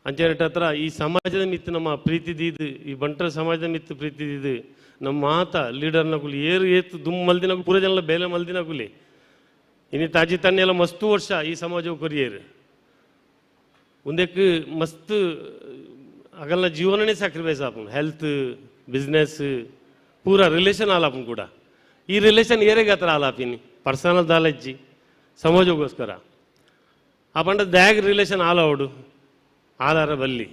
ಅಂಚೆರಟ ಹತ್ರ ಈ ಸಮಾಜದ ಮಿತ್ತು ನಮ್ಮ ಪ್ರೀತಿ ದೀದು, ಈ ಬಂಟರ ಸಮಾಜದ ಮಿತ್ತು ಪ್ರೀತಿ ದೀದು ನಮ್ಮ ಮಾತ ಲೀಡರ್ನಗುಲಿ ಏರು ಏತು ದುಮ್ ಮಲ್ದಿನಗು ಪೂರ ಜನ ಬೇಲೆ ಮಲ್ದಿನಗುಲಿ ಇನಿ ತಾಜಿ ತನ್ನೆಲ್ಲ ಮಸ್ತು ವರ್ಷ ಈ ಸಮಾಜವು ಕೊರಿಯೇರು ಒಂದಕ್ಕೆ ಮಸ್ತ್ ಅಗಲ್ನ ಜೀವನನೇ ಸ್ಯಾಕ್ರಿಫೈಸ್ ಆಪುನು. ಹೆಲ್ತ್ ಬಿಸ್ನೆಸ್ ಪೂರ ರಿಲೇಷನ್ ಆಲಾಪುನು ಕೂಡ. ಈ ರಿಲೇಷನ್ ಏರೆಗೆ ಹತ್ರ ಆಲಾಪಿನಿ ಪರ್ಸನಲ್ ದಾಲಜ್ಜಿ ಸಮಾಜಕ್ಕೋಸ್ಕರ ಆ ಪಂಡ ದ್ಯಾಗ್ ರಿಲೇಷನ್ ಆಲಾವಡು ಆಲಾರ ಬಲ್ಲಿ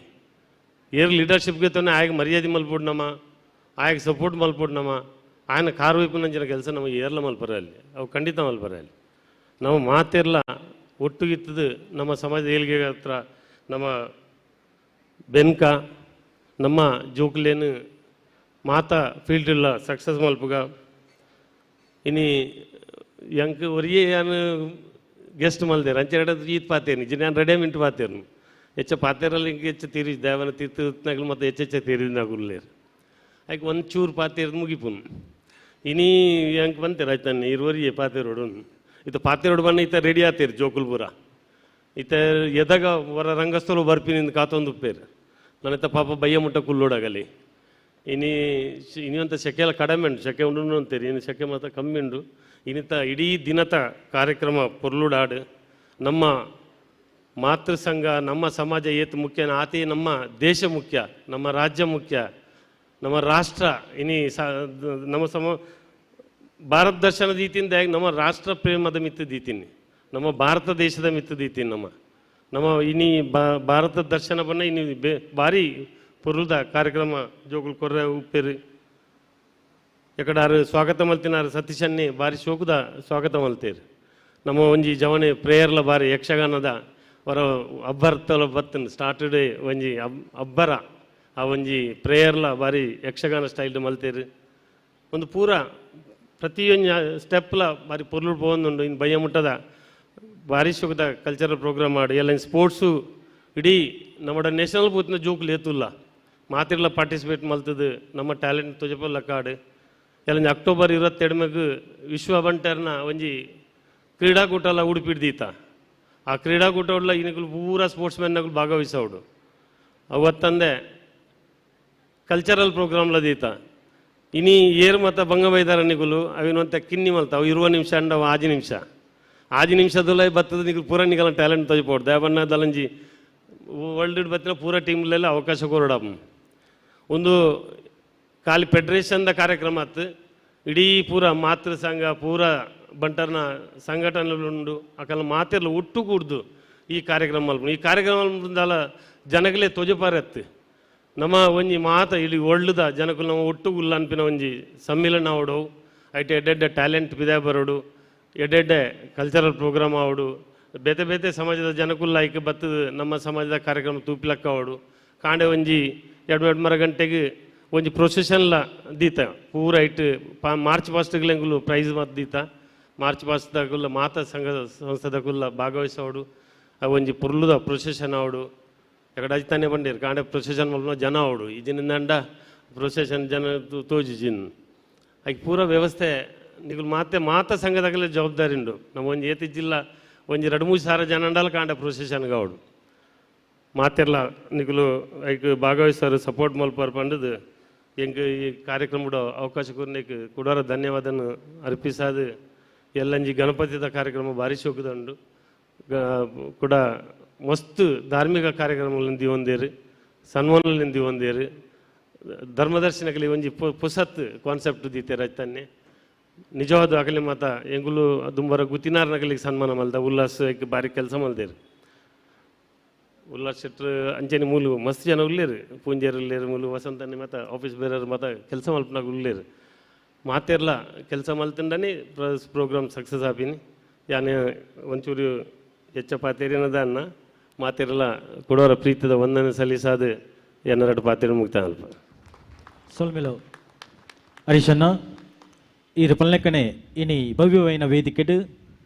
ಏರ್ ಲೀಡರ್ಶಿಪ್ಗೆ ತಾನೆ ಆಯಾಗ ಮರ್ಯಾದೆ ಮಲ್ಪೋಡು ನಮ್ಮ, ಆಯಾಗ ಸಪೋರ್ಟ್ ಮಲ್ಪೋಡು ನಮ್ಮ, ఆయన ಕಾರು ವೈపు ನಂಚಿನ ಕೆಲಸ ನಮಗೆ ಏರ್ಲ ಮಲ್ಪರ ಅಲ್ಲಿ ಅವು ಖಂಡಿತ ಮಲ್ಪರ ಅಲ್ಲಿ. ನಾವು ಮಾತಿರ್ಲ ಒಟ್ಟುಗಿತ್ತದು ನಮ್ಮ ಸಮಾಜದ ಏಳಿಗೆ ಹತ್ರ ನಮ್ಮ ಬೆನ್ಕ ನಮ್ಮ ಜೋಕ್ಲೇನು ಮಾತಾ ಫೀಲ್ಡ್ ಇಲ್ಲ ಸಕ್ಸಸ್ ಮಲ್ಪುಗ. ಇನಿ ಎಂಕ್ ಒರಿಯೇ ಯಾನು ಗೆಸ್ಟ್ ಮಲ್ದೇರು ಅಂಚೆ ಈತ್ ಪಾತೇನು ಇಜ್ಜಿ ನಾನು ರೆಡಿ ಮಿಂಟು ಪಾತೇನು ಹೆಚ್ಚ ಪಾತೇರಲ್ಲಿ ಹಿಂಗೆ ಹೆಚ್ಚು ತೀರಿ ದೇವನ ತೀರ್ಥನಾಗಲು ಮತ್ತು ಹೆಚ್ಚೆಚ್ಚ ತೀರಿನಾಗುಲ್ಲೇರು ಆಯ್ಕೆ ಒಂದು ಚೂರು ಪಾತೇರ್ದು ಮುಗಿಪುನ್. ಇನಿ ಎಂಕ್ ಬಂತೇರು ಆಯ್ತಾನೆ ಇರುವರಿಗೆ ಪಾತೇರೋಡು ಇತ ಪಾತೇರೋಡು ಬಣ್ಣ ಈತ ರೆಡಿ ಆತೇರು ಜೋಕುಲ್ ಪೂರ ಈತ ಎದಾಗ ಹೊರ ರಂಗಸ್ಥಳ ಬರ್ಪಿನಿಂದ ಕಾತೊಂದು ಉಪ್ಪೇರು ನನ್ನತ್ತ ಪಾಪ ಬಯ್ಯ ಮುಟ್ಟ ಕುಲ್ಲೋಡಾಗಲಿ. ಇನಿ ಇನಿಯಂತ ಸೆಕೆ ಎಲ್ಲ ಕಡಿಮೆ ಉಂಟು, ಸೆಕೆ ಉಂಡು ಅಂತೀರಿ, ಇನ್ನು ಸೆಕೆ ಮಾತ್ರ ಕಮ್ಮಿ ಉಂಡು. ಇನ್ನಿತ ಇಡೀ ದಿನದ ಕಾರ್ಯಕ್ರಮ ಪೊರ್ಲುಡಾಡು ನಮ್ಮ ಮಾತೃ ಸಂಘ ನಮ್ಮ ಸಮಾಜ ಏತು ಮುಖ್ಯ ಆತಿ ನಮ್ಮ ದೇಶ ಮುಖ್ಯ, ನಮ್ಮ ರಾಜ್ಯ ಮುಖ್ಯ, ನಮ್ಮ ರಾಷ್ಟ್ರ ಇನಿ ನಮ್ಮ ಸಮ ಭಾರತ ದರ್ಶನ ದೀತಿಂದ ನಮ್ಮ ರಾಷ್ಟ್ರ ಪ್ರೇಮದ ಮಿತ್ತು ದೀತೀನಿ, ನಮ್ಮ ಭಾರತ ದೇಶದ ಮಿತ್ತು ದೀತೀನಿ. ನಮ್ಮ ನಮ್ಮ ಇನಿ ಭಾರತ ದರ್ಶನ ಬನ್ನ ಇನಿ ಭಾರಿ ಪೊರ್ಲುದ ಕಾರ್ಯಕ್ರಮ ಜೋಗುಲ್ ಕೊರ್ರೆ ಉಪ್ಪೇರು ಎಕಡಾರು ಸ್ವಾಗತ ಮಲ್ತಿನಾರು ಸತೀಶನ್ನೇ ಭಾರಿ ಶೋಕದ ಸ್ವಾಗತ ಮಲ್ತೇರು. ನಮ್ಮ ಒಂಜಿ ಜವನೆ ಪ್ರೇಯರ್ಲ ಭಾರಿ ಯಕ್ಷಗಾನದ ವರ ಅಬ್ಬರ್ತಲ ಬತ್ತನ್ ಸ್ಟಾರ್ಟೆಡ್ ಒಂಜಿ ಅಬ್ಬರ ಆ ಒಂಜಿ ಪ್ರೇಯರ್ಲ ಭಾರಿ ಯಕ್ಷಗಾನ ಸ್ಟೈಲ್ ಮಲ್ತೇರು. ಒಂದು ಪೂರ ಪ್ರತಿಯೊಂದು ಸ್ಟೆಪ್ಲ ಭಾರಿ ಪೊರ್ಲು ಪೋವೊಂದುಂಡು. ಇನ್ನು ಬಯ್ಯ ಮುಟ್ಟದ ಭಾರಿ ಶೋಕದ ಕಲ್ಚರಲ್ ಪ್ರೋಗ್ರಾಮ್ ಮಾಡಿ ಎಲ್ಲ ಸ್ಪೋರ್ಟ್ಸು ಇಡೀ ನಮ್ಮಡ ನ್ಯಾಷನಲ್ ಪೂತಿನ ಜೋಕುಲು ಏತುಲ್ಲ ಮಾತಿರ್ಲ ಪಾರ್ಟಿಸಿಪೇಟ್ ಮಲ್ತದು ನಮ್ಮ ಟ್ಯಾಲೆಂಟ್ ತೊಜಪಲ್ಲ ಕಾಡು. ಎಲ್ಲ ಅಕ್ಟೋಬರ್ 22 ವಿಶ್ವ ಬಂಟರ್ನ ಒಂಜಿ ಕ್ರೀಡಾಕೂಟ ಎಲ್ಲ ಉಡುಪಿಡ್ದೀತ. ಆ ಕ್ರೀಡಾಕೂಟ ಉಡ್ಲ ಇನಕುಲು ಪೂರ ಸ್ಪೋರ್ಟ್ಸ್ ಮ್ಯಾನ್ನಕುಲು ಭಾಗವಹಿಸೋಡು. ಅವತ್ತಂದೆ ಕಲ್ಚರಲ್ ಪ್ರೋಗ್ರಾಮ್ಲ ದೀತ. ಇನಿ ಏರು ಮತ ಬಂಗ ಬೈದಾರ ನಿಗುಲು ಅವಿನಂತ ಕಿನ್ನಿ ಮಲ್ತ ಅವು 20 ನಿಮಿಷ ಅಂಡ ಅವು 5 ನಿಮಿಷ. ಆಜಿ ನಿಮಿಷದಲ್ಲ ಬತ್ತದ ನಿಗಲು ಪೂರ ನಿಗಲ ಟ್ಯಾಲೆಂಟ್ ತೊಜಪೋಡು ದಯಬಣ್ಣ ದಲಂಜಿ ವರ್ಲ್ಡ್ ಬತ್ತಿನ ಪೂರ ಟೀಮ್ಲೆಲ್ಲ ಅವಕಾಶ ಕೊರಡ. ಒಂದು ಖಾಲಿ ಫೆಡರೇಷನ್ದ ಕಾರ್ಯಕ್ರಮ ಆತು, ಇಡೀ ಪೂರ ಮಾತೃ ಸಂಘ ಪೂರ ಬಂಟರ್ನ ಸಂಘಟನೆಲುಂಡು ಅಕಲ ಮಾತೆರ್ಲ ಒಟ್ಟು ಕೂಡ್ದು ಈ ಕಾರ್ಯಕ್ರಮ ಮಲ್ಪುನು. ಈ ಕಾರ್ಯಕ್ರಮ ಮಲ್ಪುಂದಾಲ ಜನಗಳೇ ತೊಜಪಾರತ್ತು ನಮ್ಮ ಒಂಜಿ ಮಾತ ಇಲ್ಲಿ ಒಳ್ಳುದ ಜನಕುಲು ನಮ್ಮ ಒಟ್ಟು ಉಲ್ಲ ಅನ್ಪಿನ ಒಂಜಿ ಸಮ್ಮಿಲನ ಆವಡು, ಐಟೆ ಎಡ್ಡೆಡ್ಡೆ ಟ್ಯಾಲೆಂಟ್ ಬಿದೆ ಬರೋಡು, ಎಡ್ಡೆಡ್ಡೆ ಕಲ್ಚರಲ್ ಪ್ರೋಗ್ರಾಮ್ ಆವಡು, ಬೇತೆ ಬೇತೆ ಸಮಾಜದ ಜನಕುಲ್ಲ ಐಕ್ ಬತ್ತದ ನಮ್ಮ ಸಮಾಜದ ಕಾರ್ಯಕ್ರಮ ತೂಪಿಲಕ್ಕ ಆವಡು. ಕಾಂಡೆ ಒಂಜಿ ಎರಡು ಎರಡು ಮರ ಗಂಟೆಗೆ ಒಂಜಿ ಪ್ರೊಸೆಷನ್ಲ ದೀತ ಪೂರ ಐಟ್ ಮಾರ್ಚ್ ಪಾಸ್ಟ್ಗಳು ಪ್ರೈಸ್ ಮತ್ತು ದೀತ ಮಾರ್ಚ್ ಪಾಸ್ಟ್ದಾಗುಲ್ಲ ಮಾತಾ ಸಂಘ ಸಂಸ್ಥೆದಾಗುಲ್ಲ ಭಾಗವಹಿಸೋಡು. ಆ ಒಂಜಿ ಪುರ್ಲುದ ಪ್ರೊಸೆಷನ್ ಆವಡು, ಎಕಡೆ ಅಜಿತಾನೆ ಬಂಡೀರು ಕಾಂಡೆ ಪ್ರೊಸೆಷನ್ ಮಲ್ಪುನ ಜನ ಆವಡು, ಈ ಜಿನಿಂದ ಪ್ರೊಸೆಷನ್ ಜನ ತೋಜಿ ಜಿನ್ ಐಕ್ ಪೂರ ವ್ಯವಸ್ಥೆ ನಿಗುಲು ಮಾತೆ ಮಾತಾ ಸಂಘದಾಗಲೇ ಜವಾಬ್ದಾರಿ ಉಂಡು. ನಮ್ಮ ಒಂಜಿ ಏತಿ ಜಿಲ್ಲಾ ಒಂಜಿ 2-3 ಸಾವಿರ ಜನ ಅಂಡಲ ಕಾಂಡೆ ಪ್ರೊಸೆಷನ್ಗೆ ಆವಡು. ಮಾತೆರ್ಲ ನಿಗುಲು ಐಕ್ ಭಾಗವಹಿಸ್ತಾರೆ ಸಪೋರ್ಟ್ ಮಲ್ಪಾರು ಪಂಡದು ಎಂಕ್ ಈ ಕಾರ್ಯಕ್ರಮದ ಅವಕಾಶ ಕೊರ್ನೇಕ್ ಕುಡಾರ ಧನ್ಯವಾದನ ಅರ್ಪಿಸಾದು. ಎಲ್ಲಂಜಿ ಗಣಪತಿದ ಕಾರ್ಯಕ್ರಮ ಭಾರಿ ಶೋಕದಂಡು ಕೂಡ ಮಸ್ತ್ ಧಾರ್ಮಿಕ ಕಾರ್ಯಕ್ರಮಗಳಿಂದ ದಿವಂದೇರು, ಸನ್ಮಾನಗಳಿಂದ ದಿವಂದೇರು, ಧರ್ಮದರ್ಶನಗಳಿಗೆ ಒಂಜಿ ಪುಸತ್ ಕಾನ್ಸೆಪ್ಟ್ ದೀತೇರು ಅಯ್ತನ್ನೆ. ನಿಜವಾದ ಅಗಲಿ ಮಾತ ಎಂಗುಲು ದುಂಬರ ಗುತ್ತಿನಾರ್ನಗಲಿಗೆ ಸನ್ಮಾನ ಮಲ್ದ ಉಲ್ಲಾಸ್ ಭಾರಿ ಕೆಲಸ ಮಲ್ದೇರು. ಉಲ್ಲಾಸ್ ಶೆಟ್ರು ಅಂಚನೆ ಮೂಲು ಮಸ್ತ್ ಜನ ಉಲ್ಲೇರು, ಪೂಂಜೇರು ಉಲ್ಲೇರು, ಮೂಲು ವಸಂತನೆ ಮಾತ ಆಫೀಸ್ ಬೇರೆಯವರು ಮಾತ ಕೆಲಸ ಮಲ್ಪನಾಗ ಉಲ್ಲೇರು. ಮಾತೆರ್ಲ ಕೆಲಸ ಮಲ್ತಂಡನೆ ಪ್ರೋಗ್ರಾಮ್ ಸಕ್ಸಸ್ ಆಪಿನಿ. ಯಾನೆ ಒಂಚೂರು ಹೆಚ್ಚ ಪಾತೇರಿನದನ್ನ ಮಾತೆರ್ಲ ಕೊಡೋರ ಪ್ರೀತಿದ ವಂದನೆ ಸಲ್ಲಿಸಾದ ಎನ್ನೆರಡು ಪಾತೇರಿ ಮುಕ್ತ ಅಲ್ಪ ಸೊಲ್ಮೆಲು ಹರೀಶಣ್ಣ. ಈ ಪಲ್ಲೆಕ್ಕನೆ ಇನಿ ಭವ್ಯವೈನ ವೇದಿಕೆಡು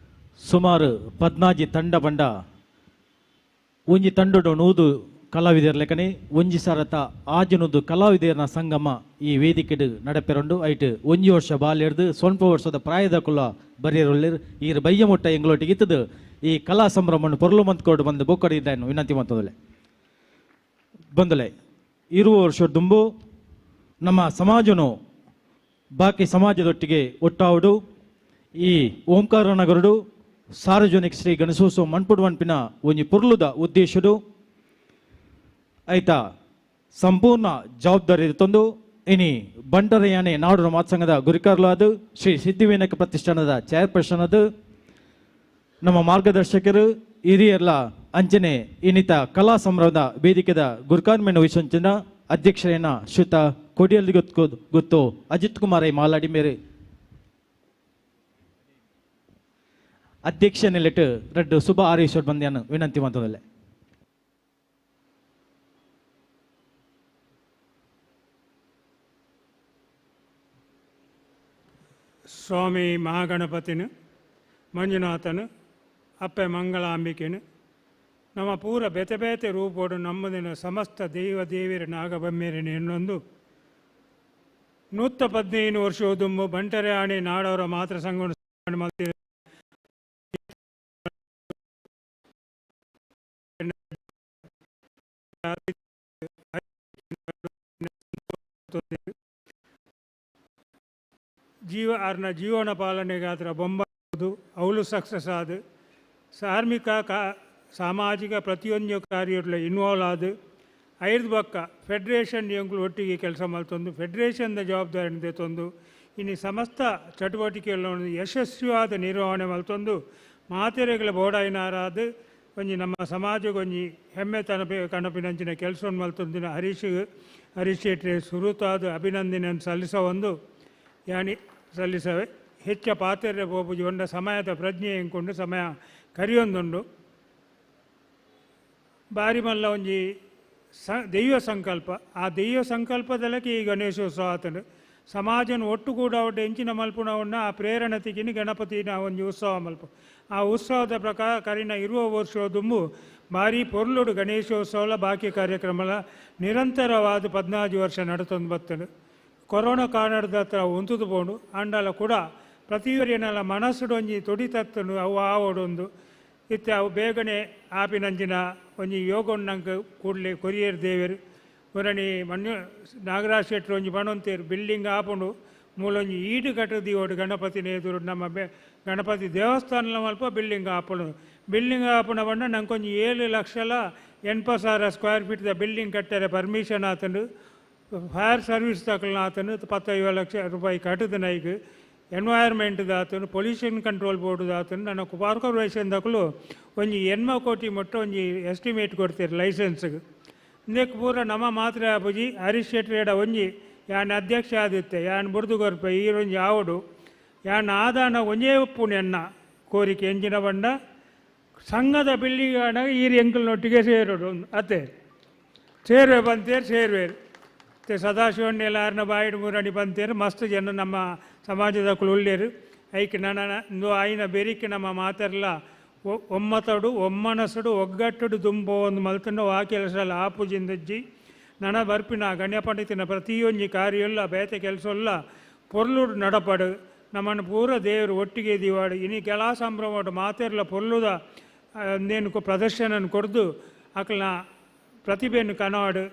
ಸುಮಾರು 14 ತಂಡ ಬಂಡ ಒಂಜಿ ತಂಡೊಡು 100 ಕಲಾವಿದರ ಲೆಕ್ಕನೆ ಒಂಜಿ ಸಾರತ ಆಜನೊಂದು ಕಲಾವಿದರನ ಸಂಗಮ ಈ ವೇದಿಕೆಡು ನಡಪೆರೊಂಡು. ಐಟ್ ಒಂಜಿ ವರ್ಷ ಬಾಲ್ಯರ್ದು ಸ್ವಲ್ಪ ವರ್ಷದ ಪ್ರಾಯದ ಕುಲ ಬರೆಯರೊಲ್ಲೇರು ಈರು ಬಯ್ಯ ಮುಟ್ಟ ಎಂಗ್ಲೊಟ್ಟಿಗೆ ಇತ್ತದು ಈ ಕಲಾ ಸಂಭ್ರಮವನ್ನು ಪೊರ್ಲು ಮಂತ್ಕೊಡು ಬಂದು ಬೊಕ್ಕಡಿ ಇದ್ದಾನು ವಿನಂತಿ ಮಂತದಲೆ ಬಂದಲೆ. 20 ವರ್ಷ ದುಂಬು ನಮ್ಮ ಸಮಾಜನು ಬಾಕಿ ಸಮಾಜದೊಟ್ಟಿಗೆ ಒಟ್ಟಾವುಡು ಈ ಓಂಕಾರ ನಗರಡು ಸಾರ್ವಜನಿಕ ಶ್ರೀ ಗಣೇಶೋತ್ಸವ ಮನ್ಪುಡುವನ್ಪಿನ ಒಂಜಿ ಪೊರ್ಲುದ ಉದ್ದೇಶಡು ಆಯ್ತಾ ಸಂಪೂರ್ಣ ಜವಾಬ್ದಾರಿ ತಂದು ಇನಿ ಬಂಟರಯಾನೆ ನಾಡು ಮಾತ್ಸಂಘದ ಗುರಿಕಾರ್ಲಾದ ಶ್ರೀ ಸಿದ್ಧಿವಿನಾಯಕ ಪ್ರತಿಷ್ಠಾನದ ಚೇರ್ಪರ್ಸನ್ ಅದು ನಮ್ಮ ಮಾರ್ಗದರ್ಶಕರು ಹಿರಿಯರ್ಲ ಅಂಚನೆ ಇನ್ನಿತ ಕಲಾ ಸಂಭ್ರಮದ ವೇದಿಕೆದ ಗುರುಕಾರ್ಮೆನ ವಿಶ್ವಂಚನ ಅಧ್ಯಕ್ಷರೇನ ಶ್ರೀತ ಕೊಡಿಯಲ್ಲಿ ಗೊತ್ತು ಅಜಿತ್ ಕುಮಾರ್ I Maladi ಮೇರೆ ಅಧ್ಯಕ್ಷ ನೆಲೆಟ್ ರಡ್ಡು ಸುಭ ಆರೇಶ್ವರ್ ಬಂದ್ಯಾನು ವಿನಂತಿ ಮಂತದಲ್ಲೇ. ಸ್ವಾಮಿ ಮಹಾಗಣಪತಿನ ಮಂಜುನಾಥನು ಅಪ್ಪೆ ಮಂಗಳಾಂಬಿಕೆನು ನಮ್ಮ ಪೂರ ಬೇತೆ ಬೇತೆ ರೂಪೋಡು ನಮ್ಮದಿನ ಸಮಸ್ತ ದೈವ ದೇವಿರ ನಾಗಬೊಮ್ಮೆರಿನ ಇನ್ನೊಂದು 115 ವರ್ಷ ದುಂಬು ಬಂಟರೆ ಆಣೆ ನಾಡವರ ಮಾತೃ ಸಂಘವನ್ನು ಜೀವ ಅರ್ನ ಜೀವನ ಪಾಲನೆಗಾತ್ರ ಬೊಂಬದು ಅವಳು ಸಕ್ಸಸ್ ಆದ ಧಾರ್ಮಿಕ ಸಾಮಾಜಿಕ ಪ್ರತಿಯೊಂದು ಕಾರ್ಯಗಳ ಇನ್ವಾಲ್ವ್ ಆದ ಐದು ಬಕ್ಕ ಫೆಡರೇಷನ್ ಎಂಗಳು ಒಟ್ಟಿಗೆ ಕೆಲಸ ಮಲ್ತೊಂದು ಫೆಡರೇಷನ್ದ ಜವಾಬ್ದಾರಿ ತಂದು ಇನ್ನು ಸಮಸ್ತ ಚಟುವಟಿಕೆಗಳನ್ನು ಯಶಸ್ವಿಯಾದ ನಿರ್ವಹಣೆ ಮಲ್ತೊಂದು ಮಾತೆರೆಗಳ ಬೋಡಾಯಿನಾರಾದ ಒಂಜಿ ನಮ್ಮ ಸಮಾಜಗೊಂಜಿ ಹೆಮ್ಮೆ ತನಪೆ ಕಣಪಿನಂಚಿನ ಕೆಲಸವನ್ನು ಮಲ್ತೊಂದಿನ ಹರೀಶ್ ಹರೀಶ್ ಶೆಟ್ಟಿ ಸುರುತಾದ ಅಭಿನಂದನೆಯನ್ನು ಸಲ್ಲಿಸ ಒಂದು ಯಾನಿ ಸಲ್ಲಿಸವೆ ಹೆಚ್ಚ ಪಾತೆರೆ ಬೋಪುಜಿ ಒಂಡ ಸಮಯದ ಪ್ರಜ್ಞೆ ಎಂಕೊಂಡು ಸಮಯ ಕರಿಯೊಂದುಂಡು ಬಾರಿ ಮಲ್ಲ ಒಂಜಿ ದೈವ ಸಂಕಲ್ಪ ಆ ದೈವ ಸಂಕಲ್ಪದಲಕ್ಕೆ ಈ ಗಣೇಶೋತ್ಸವ ಆತನು ಸಮಾಜನ ಒಟ್ಟುಗೂಡ ಒಡ್ಡ ಎಂಚಿನ ಮಲ್ಪುಣವನ್ನ ಆ ಪ್ರೇರಣೆ ತಿಕ್ಕಿನಿ ಗಣಪತಿನ ಒಂಜಿ ಉತ್ಸವ ಮಲ್ಪ ಆ ಉತ್ಸವದ ಪ್ರಕಾರ ಕರಿನ ಇರುವ ವರ್ಷ ದುಂಬು ಭಾರಿ ಪೊರ್ಲುಡು ಗಣೇಶೋತ್ಸವಲ ಬಾಕಿ ಕಾರ್ಯಕ್ರಮಲ ನಿರಂತರವಾದ 14 ವರ್ಷ ನಡತೊಂದು ಬತ್ತನು ಕೊರೋನಾ ಕಾರಣದ ಹತ್ರ ಉಂತುದು ಪೋಂಡು ಅಂಡಲ ಕೂಡ ಪ್ರತಿಯೊರಿಯನಲ ಮನಸ್ಸುಡೊಂಜಿ ತೊಡಿ ತತ್ತನು ಅವು ಆವಡೊಂದು ಇತ್ತೆ ಅವು ಬೇಗನೆ ಆಪಿನಂಚಿನ ಒಂಜಿ ಯೋಗೊಂಡಂಕ ಕೂಡಲೇ ಕೊರಿಯರ್ ದೇವರು ಒರಣಿ ಮಣ್ಣು ನಾಗರಾಜ್ ಶೆಟ್ಟರು ಒಂಜಿ ಬಣೊಂತೇರು ಬಿಲ್ಡಿಂಗ್ ಆಪುಂಡು ಮೂಲೊಂಜಿ ಈಡು ಕಟ್ಟದಿ ಓಡು ಗಣಪತಿನ ಎದುರು ನಮ್ಮ ಗಣಪತಿ ದೇವಸ್ಥಾನ ಮಲ್ಪ ಬಿಲ್ಡಿಂಗ್ ಆಪುಂಡು ಬಿಲ್ಡಿಂಗ್ ಆಪುನ ಪಂಡ ನಂಕೊಂಜಿ 7,80,000 ಸ್ಕ್ವೇರ್ ಫೀಟ್ದ ಬಿಲ್ಡಿಂಗ್ ಕಟ್ಟರೆ ಪರ್ಮಿಷನ್ ಆತಂಡು ಫೈರ್ ಸರ್ವಿಸ್ ತಕಲ್ನ ಆತನು 15 ಲಕ್ಷ ರೂಪಾಯಿ ಕಟ್ಟದ ನೈಕ್ ಎನ್ವೈರ್ಮೆಂಟ್ ದಾತನು ಪೊಲ್ಯೂಷನ್ ಕಂಟ್ರೋಲ್ ಬೋರ್ಡ್ ದಾತನು ನನ್ನ ಕಾರ್ಪೊರೇಷನ್ ದಕಲು ಒಂಜಿ 80 ಕೋಟಿ ಮೊಟ್ಟ ಒಂಜಿ ಎಸ್ಟಿಮೇಟ್ ಕೊಡ್ತೀರಿ ಲೈಸೆನ್ಸ್ಗೆ ಇಂದಕ್ಕೆ ಪೂರ ನಮ್ಮ ಮಾತ್ರ ಆಪುಜಿ ಹರೀಶ್ ಶೆಟ್ಟಿ ಒಂಜಿ ಯಾನ್ ಅಧ್ಯಕ್ಷ ಆದಿತ್ತೆ ಯಾನ್ ಬುರ್ದು ಕೊರ್ಪೆ ಈರೊಂಜಿ ಆವಡು ಯಾನ್ ಆದಾನ ಒಂಜೇ ಉಪ್ಪುನು ಎನ್ನ ಕೋರಿಕೆ ಎಂಜಿನ ಬಂಡ ಸಂಘದ ಬಿಲ್ಡಿಂಗ್ ಆನಾಗ ಈರು ಎಂಕಲ್ನೊಟ್ಟಿಗೆ ಸೇರೋಡು ಅತ್ತೆ ಸೇರುವೆ ಬಂತೇರು ಸೇರುವೇರು ಮತ್ತು ಸದಾಶಿವಣ್ಣೆಲ್ಲ ಆರ್ನ ಬಾಯಿಡ್ ಮೂರಣಿ ಬಂತೇರು ಮಸ್ತ್ ಜನ ನಮ್ಮ ಸಮಾಜದ ಉಳ್ಳೇರು ಐಕ್ ನನ್ನ ಇಂದು ಆಯಿನ ಬೆರಿಕೆ ನಮ್ಮ ಮಾತೆರ್ಲ ಒಮ್ಮತಡು ಒಮ್ಮನಸುಡು ಒಗ್ಗಟ್ಟುಡು ದುಂಬೋ ಒಂದು ಮಲ್ತಂಡು ಆ ಕೆಲಸ ಎಲ್ಲ ಆಪುಜಿಂದಜ್ಜಿ ನನ ಬರ್ಪಿನ ಗಣ್ಯಪಂಡಿತಿನ ಪ್ರತಿಯೊಂಜಿ ಕಾರ್ಯಲ್ಲ ಬೇತೆ ಕೆಲಸ ಪೊರ್ಲುಡು ನಡಪಡು ನಮ್ಮನ್ನು ಪೂರ ದೇವರು ಒಟ್ಟಿಗೆ ದಿವಾಡು ಇನಿ ಕೆಲ ಸಂಭ್ರಮ ಮಾತೆರ್ಲ ಪೊರ್ಲುದ ನೇನು ಪ್ರದರ್ಶನ ಕೊಡ್ದು ಅಕ್ಲನ ಪ್ರತಿಭೆಯನ್ನು ಕನವಾಡು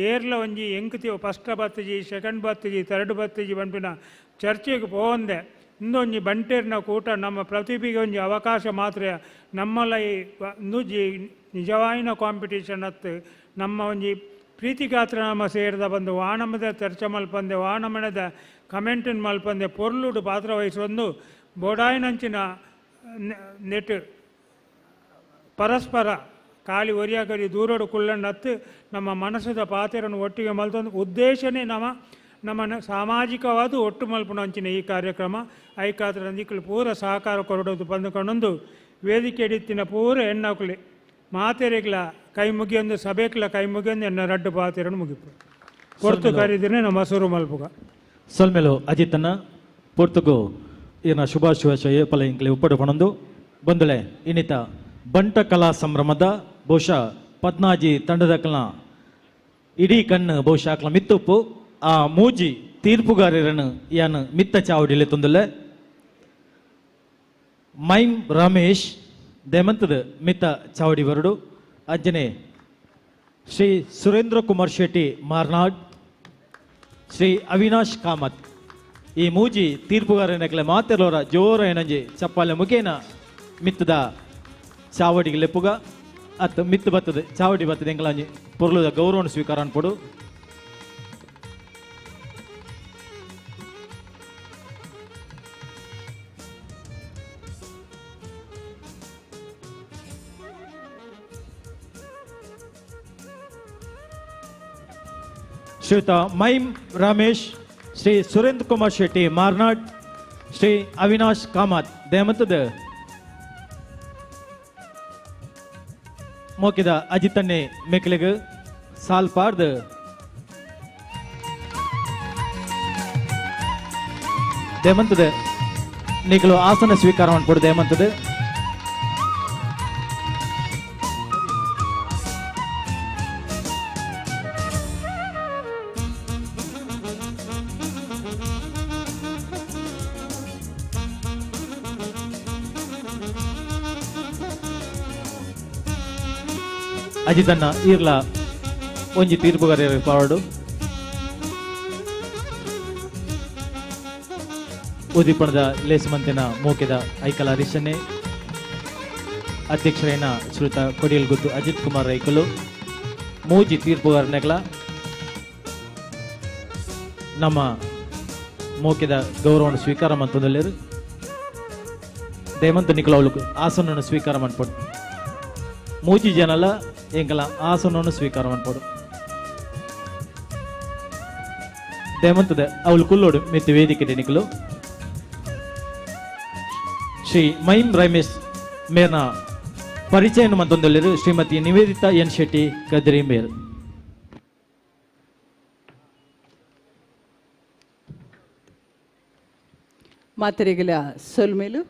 ಏರ್ಲ ಒಂಜಿ ಎಂಕ್ತಿ ಫಸ್ಟ್ ಬತ್ತಜಿ ಸೆಕೆಂಡ್ ಬತ್ತಜಿ ಥರ್ಡ್ ಬತ್ತಜಿ ಬಂಪಿನ ಚರ್ಚೆಗೆ ಪೋವಂದೆ ಇಂದೊಂಜಿ ಬಂಟೇರ್ನ ಕೂಟ ನಮ್ಮ ಪ್ರತಿಭೆಗೆ ಒಂಜಿ ಅವಕಾಶ ಮಾತ್ರ ನಮ್ಮಲ್ಲ ಈ ಇಂದುಜಿ ನಿಜವಾಯಿನ ಕಾಂಪಿಟೇಷನ್ ಅತ್ತು ನಮ್ಮ ಒಂಜಿ ಪ್ರೀತಿಗಾತ್ರ ನಮ್ಮ ಸೇರಿದ ಬಂದು ವಾಣಮದ ಚರ್ಚೆ ಮಲ್ಪಂದೆ ವಾಣಮನದ ಕಮೆಂಟನ್ ಮಲ್ಪಂದೆ ಪೊರ್ಲುಡು ಪಾತ್ರ ವಹಿಸೊಂದು ಬೋಡಾಯಿನಂಚಿನ ನೆಟ್ ಪರಸ್ಪರ ಖಾಲಿ ಒರಿಯಾಕರಿ ದೂರಡು ಕುಳ್ಳಣ್ಣತ್ತು ನಮ್ಮ ಮನಸ್ಸದ ಪಾತೆರನ್ನು ಒಟ್ಟಿಗೆ ಮಲ್ತೊಂದು ಉದ್ದೇಶನೇ ನಮ್ಮನ್ನು ಸಾಮಾಜಿಕವಾದ ಒಟ್ಟು ಮಲ್ಪುನಂಚಿನ ಈ ಕಾರ್ಯಕ್ರಮ ಐಕಾತ್ರ ನಿಕ್ಕಲು ಪೂರ ಸಹಕಾರ ಕೊರಡೋದು ಬಂದುಕೊಂಡೊಂದು ವೇದಿಕೆ ಹಿಡಿತಿನ ಪೂರ ಹೆಣ್ಣಾಕುಲಿ ಮಾತೆರೆಗ್ಲ ಕೈ ಮುಗಿಯೊಂದು ಸಭೆಕ್ಲ ಕೈ ಮುಗಿಯೊಂದು ಎನ್ನ ರಡ್ಡು ಪಾತೆರನ್ನು ಮುಗಿಪು ಪೊರ್ತು ಕರೀದಿನೇ ನಮ್ಮ ಸುರು ಮಲ್ಪುಗ ಸೊಲ್ಮೆಲು ಅಜಿತನ ಪೊರ್ತುಗು ಈರ್ನ ಶುಭಾಶಯ ಪಲ ಇಂಕ್ಲೆ ಉಪ್ಪಡು ಪಣೊಂದು ಬಂದುಳೆ ಇನ್ನಿತ ಬಂಟ ಕಲಾ ಸಂಭ್ರಮದ ಬಹುಶಃ ಪದ್ನಾಜಿ ತಂಡದಕ್ಕಲ್ನ ಇಡೀ ಕಣ್ಣು ಬಹುಶಃ ಅಕ್ಲ ಮಿತ್ತುಪ್ಪು ಆ ಮೂಜಿ ತೀರ್ಪುಗಾರರನ್ನು ಯಾನು ಮಿತ್ತ ಚಾವಡಿಲೆ ತೊಂದಲೆ ಮೈಮ್ ರಮೇಶ್ ದೇಮಂತದ ಮಿತ್ತ ಚಾವಡಿ ಬರಡು ಅಂಜನೆ ಶ್ರೀ ಸುರೇಂದ್ರ ಕುಮಾರ್ ಶೆಟ್ಟಿ ಮಾರ್ನಾಡ್ ಶ್ರೀ ಅವಿನಾಶ್ ಕಾಮತ್ ಈ ಮೂಜಿ ತೀರ್ಪುಗಾರನಕ್ಲೆ ಮಾತೆಲ್ಲೋರ ಜೋರ ಏನಂಜಿ ಚಪ್ಪಾಲೆ ಮುಖೇನ ಮಿತ್ತದ ಚಾವಡಿಗೆ ಲೆಪ್ಪುಗ ಅತ್ತ ಮಿತ್ತು ಬತ್ತದ ಚಾವಡಿ ಬತ್ತದ ಎಂಕಲಾಂಜಿ ಪೊರ್ಲುದ ಗೌರವವನ್ನು ಸ್ವೀಕಾರ ಅನ್ಪೊಡು. ಶ್ರೀಯುತ ಮೈಮ್ ರಮೇಶ್, ಶ್ರೀ ಸುರೇಂದ್ರ ಕುಮಾರ್ ಶೆಟ್ಟಿ ಮಾರ್ನಾಡ್, ಶ್ರೀ ಅವಿನಾಶ್ ಕಾಮತ್ ದೇಮತದ ಮೋಕಿದ ಅಜಿತನ್ನೆ ಮೆಕ್ಲಿಗ್ ಸಾಲ್ ಪಾರ್ದ್ ದೇಮಂತದ ನಿಕಲು ಆಸನ ಸ್ವೀಕಾರ ಮಾಡ್ಕೊಡು ದೇಮಂತದ. ಅಜಿತನ್ನ ಈರ್ಲ ಒಂಜಿ ತೀರ್ಪುಗಾರ ಪಾಡು ಉದಿಪಣದ ಲೇಸುಮಂತಿನ ಮೋಕೆದ ಐಕಲ ಹರೀಶನ್ನೇ ಅಧ್ಯಕ್ಷರೇನ ಶ್ರೀಯುತ ಕೊಡಿಯಲ್ ಗುದ್ದು ಅಜಿತ್ ಕುಮಾರ್ ರೈಕಲು ಮೂಜಿ ತೀರ್ಪುಗಾರನೆಗಳ ನಮ್ಮ ಮೋಕೆದ ಗೌರವವನ್ನು ಸ್ವೀಕಾರ ಮಂತೊಂದಲ್ಲೇರು ದೇಮಂತ ನಿಕಲವಲು ಆಸನವನ್ನು ಸ್ವೀಕಾರ ಮನ್ಪೊಡು ಮೂಜಿ ಜನಲ ಎಂಕಲ ಆಸನವನ್ನು ಸ್ವೀಕಾರ ಮನ್ಪೊಡು ದೇಮಂತದ ಅವಳು ಕುಲ್ಲೋಡು ಮೆತ್ತಿ ವೇದಿಕೆ ನಿಕಲು ಶ್ರೀ ಮೈಮ್ ರಮೇಶ್ ಮೇರ್ನ ಪರಿಚಯ ಮಂತೊಂದಲ್ಲಿರು ಶ್ರೀಮತಿ ನಿವೇದಿತಾ ಎನ್ ಶೆಟ್ಟಿ ಕದ್ರಿ ಮೇರ್. ಮಾತರಿಗಳ ಸೊಲ್ಮೇಲು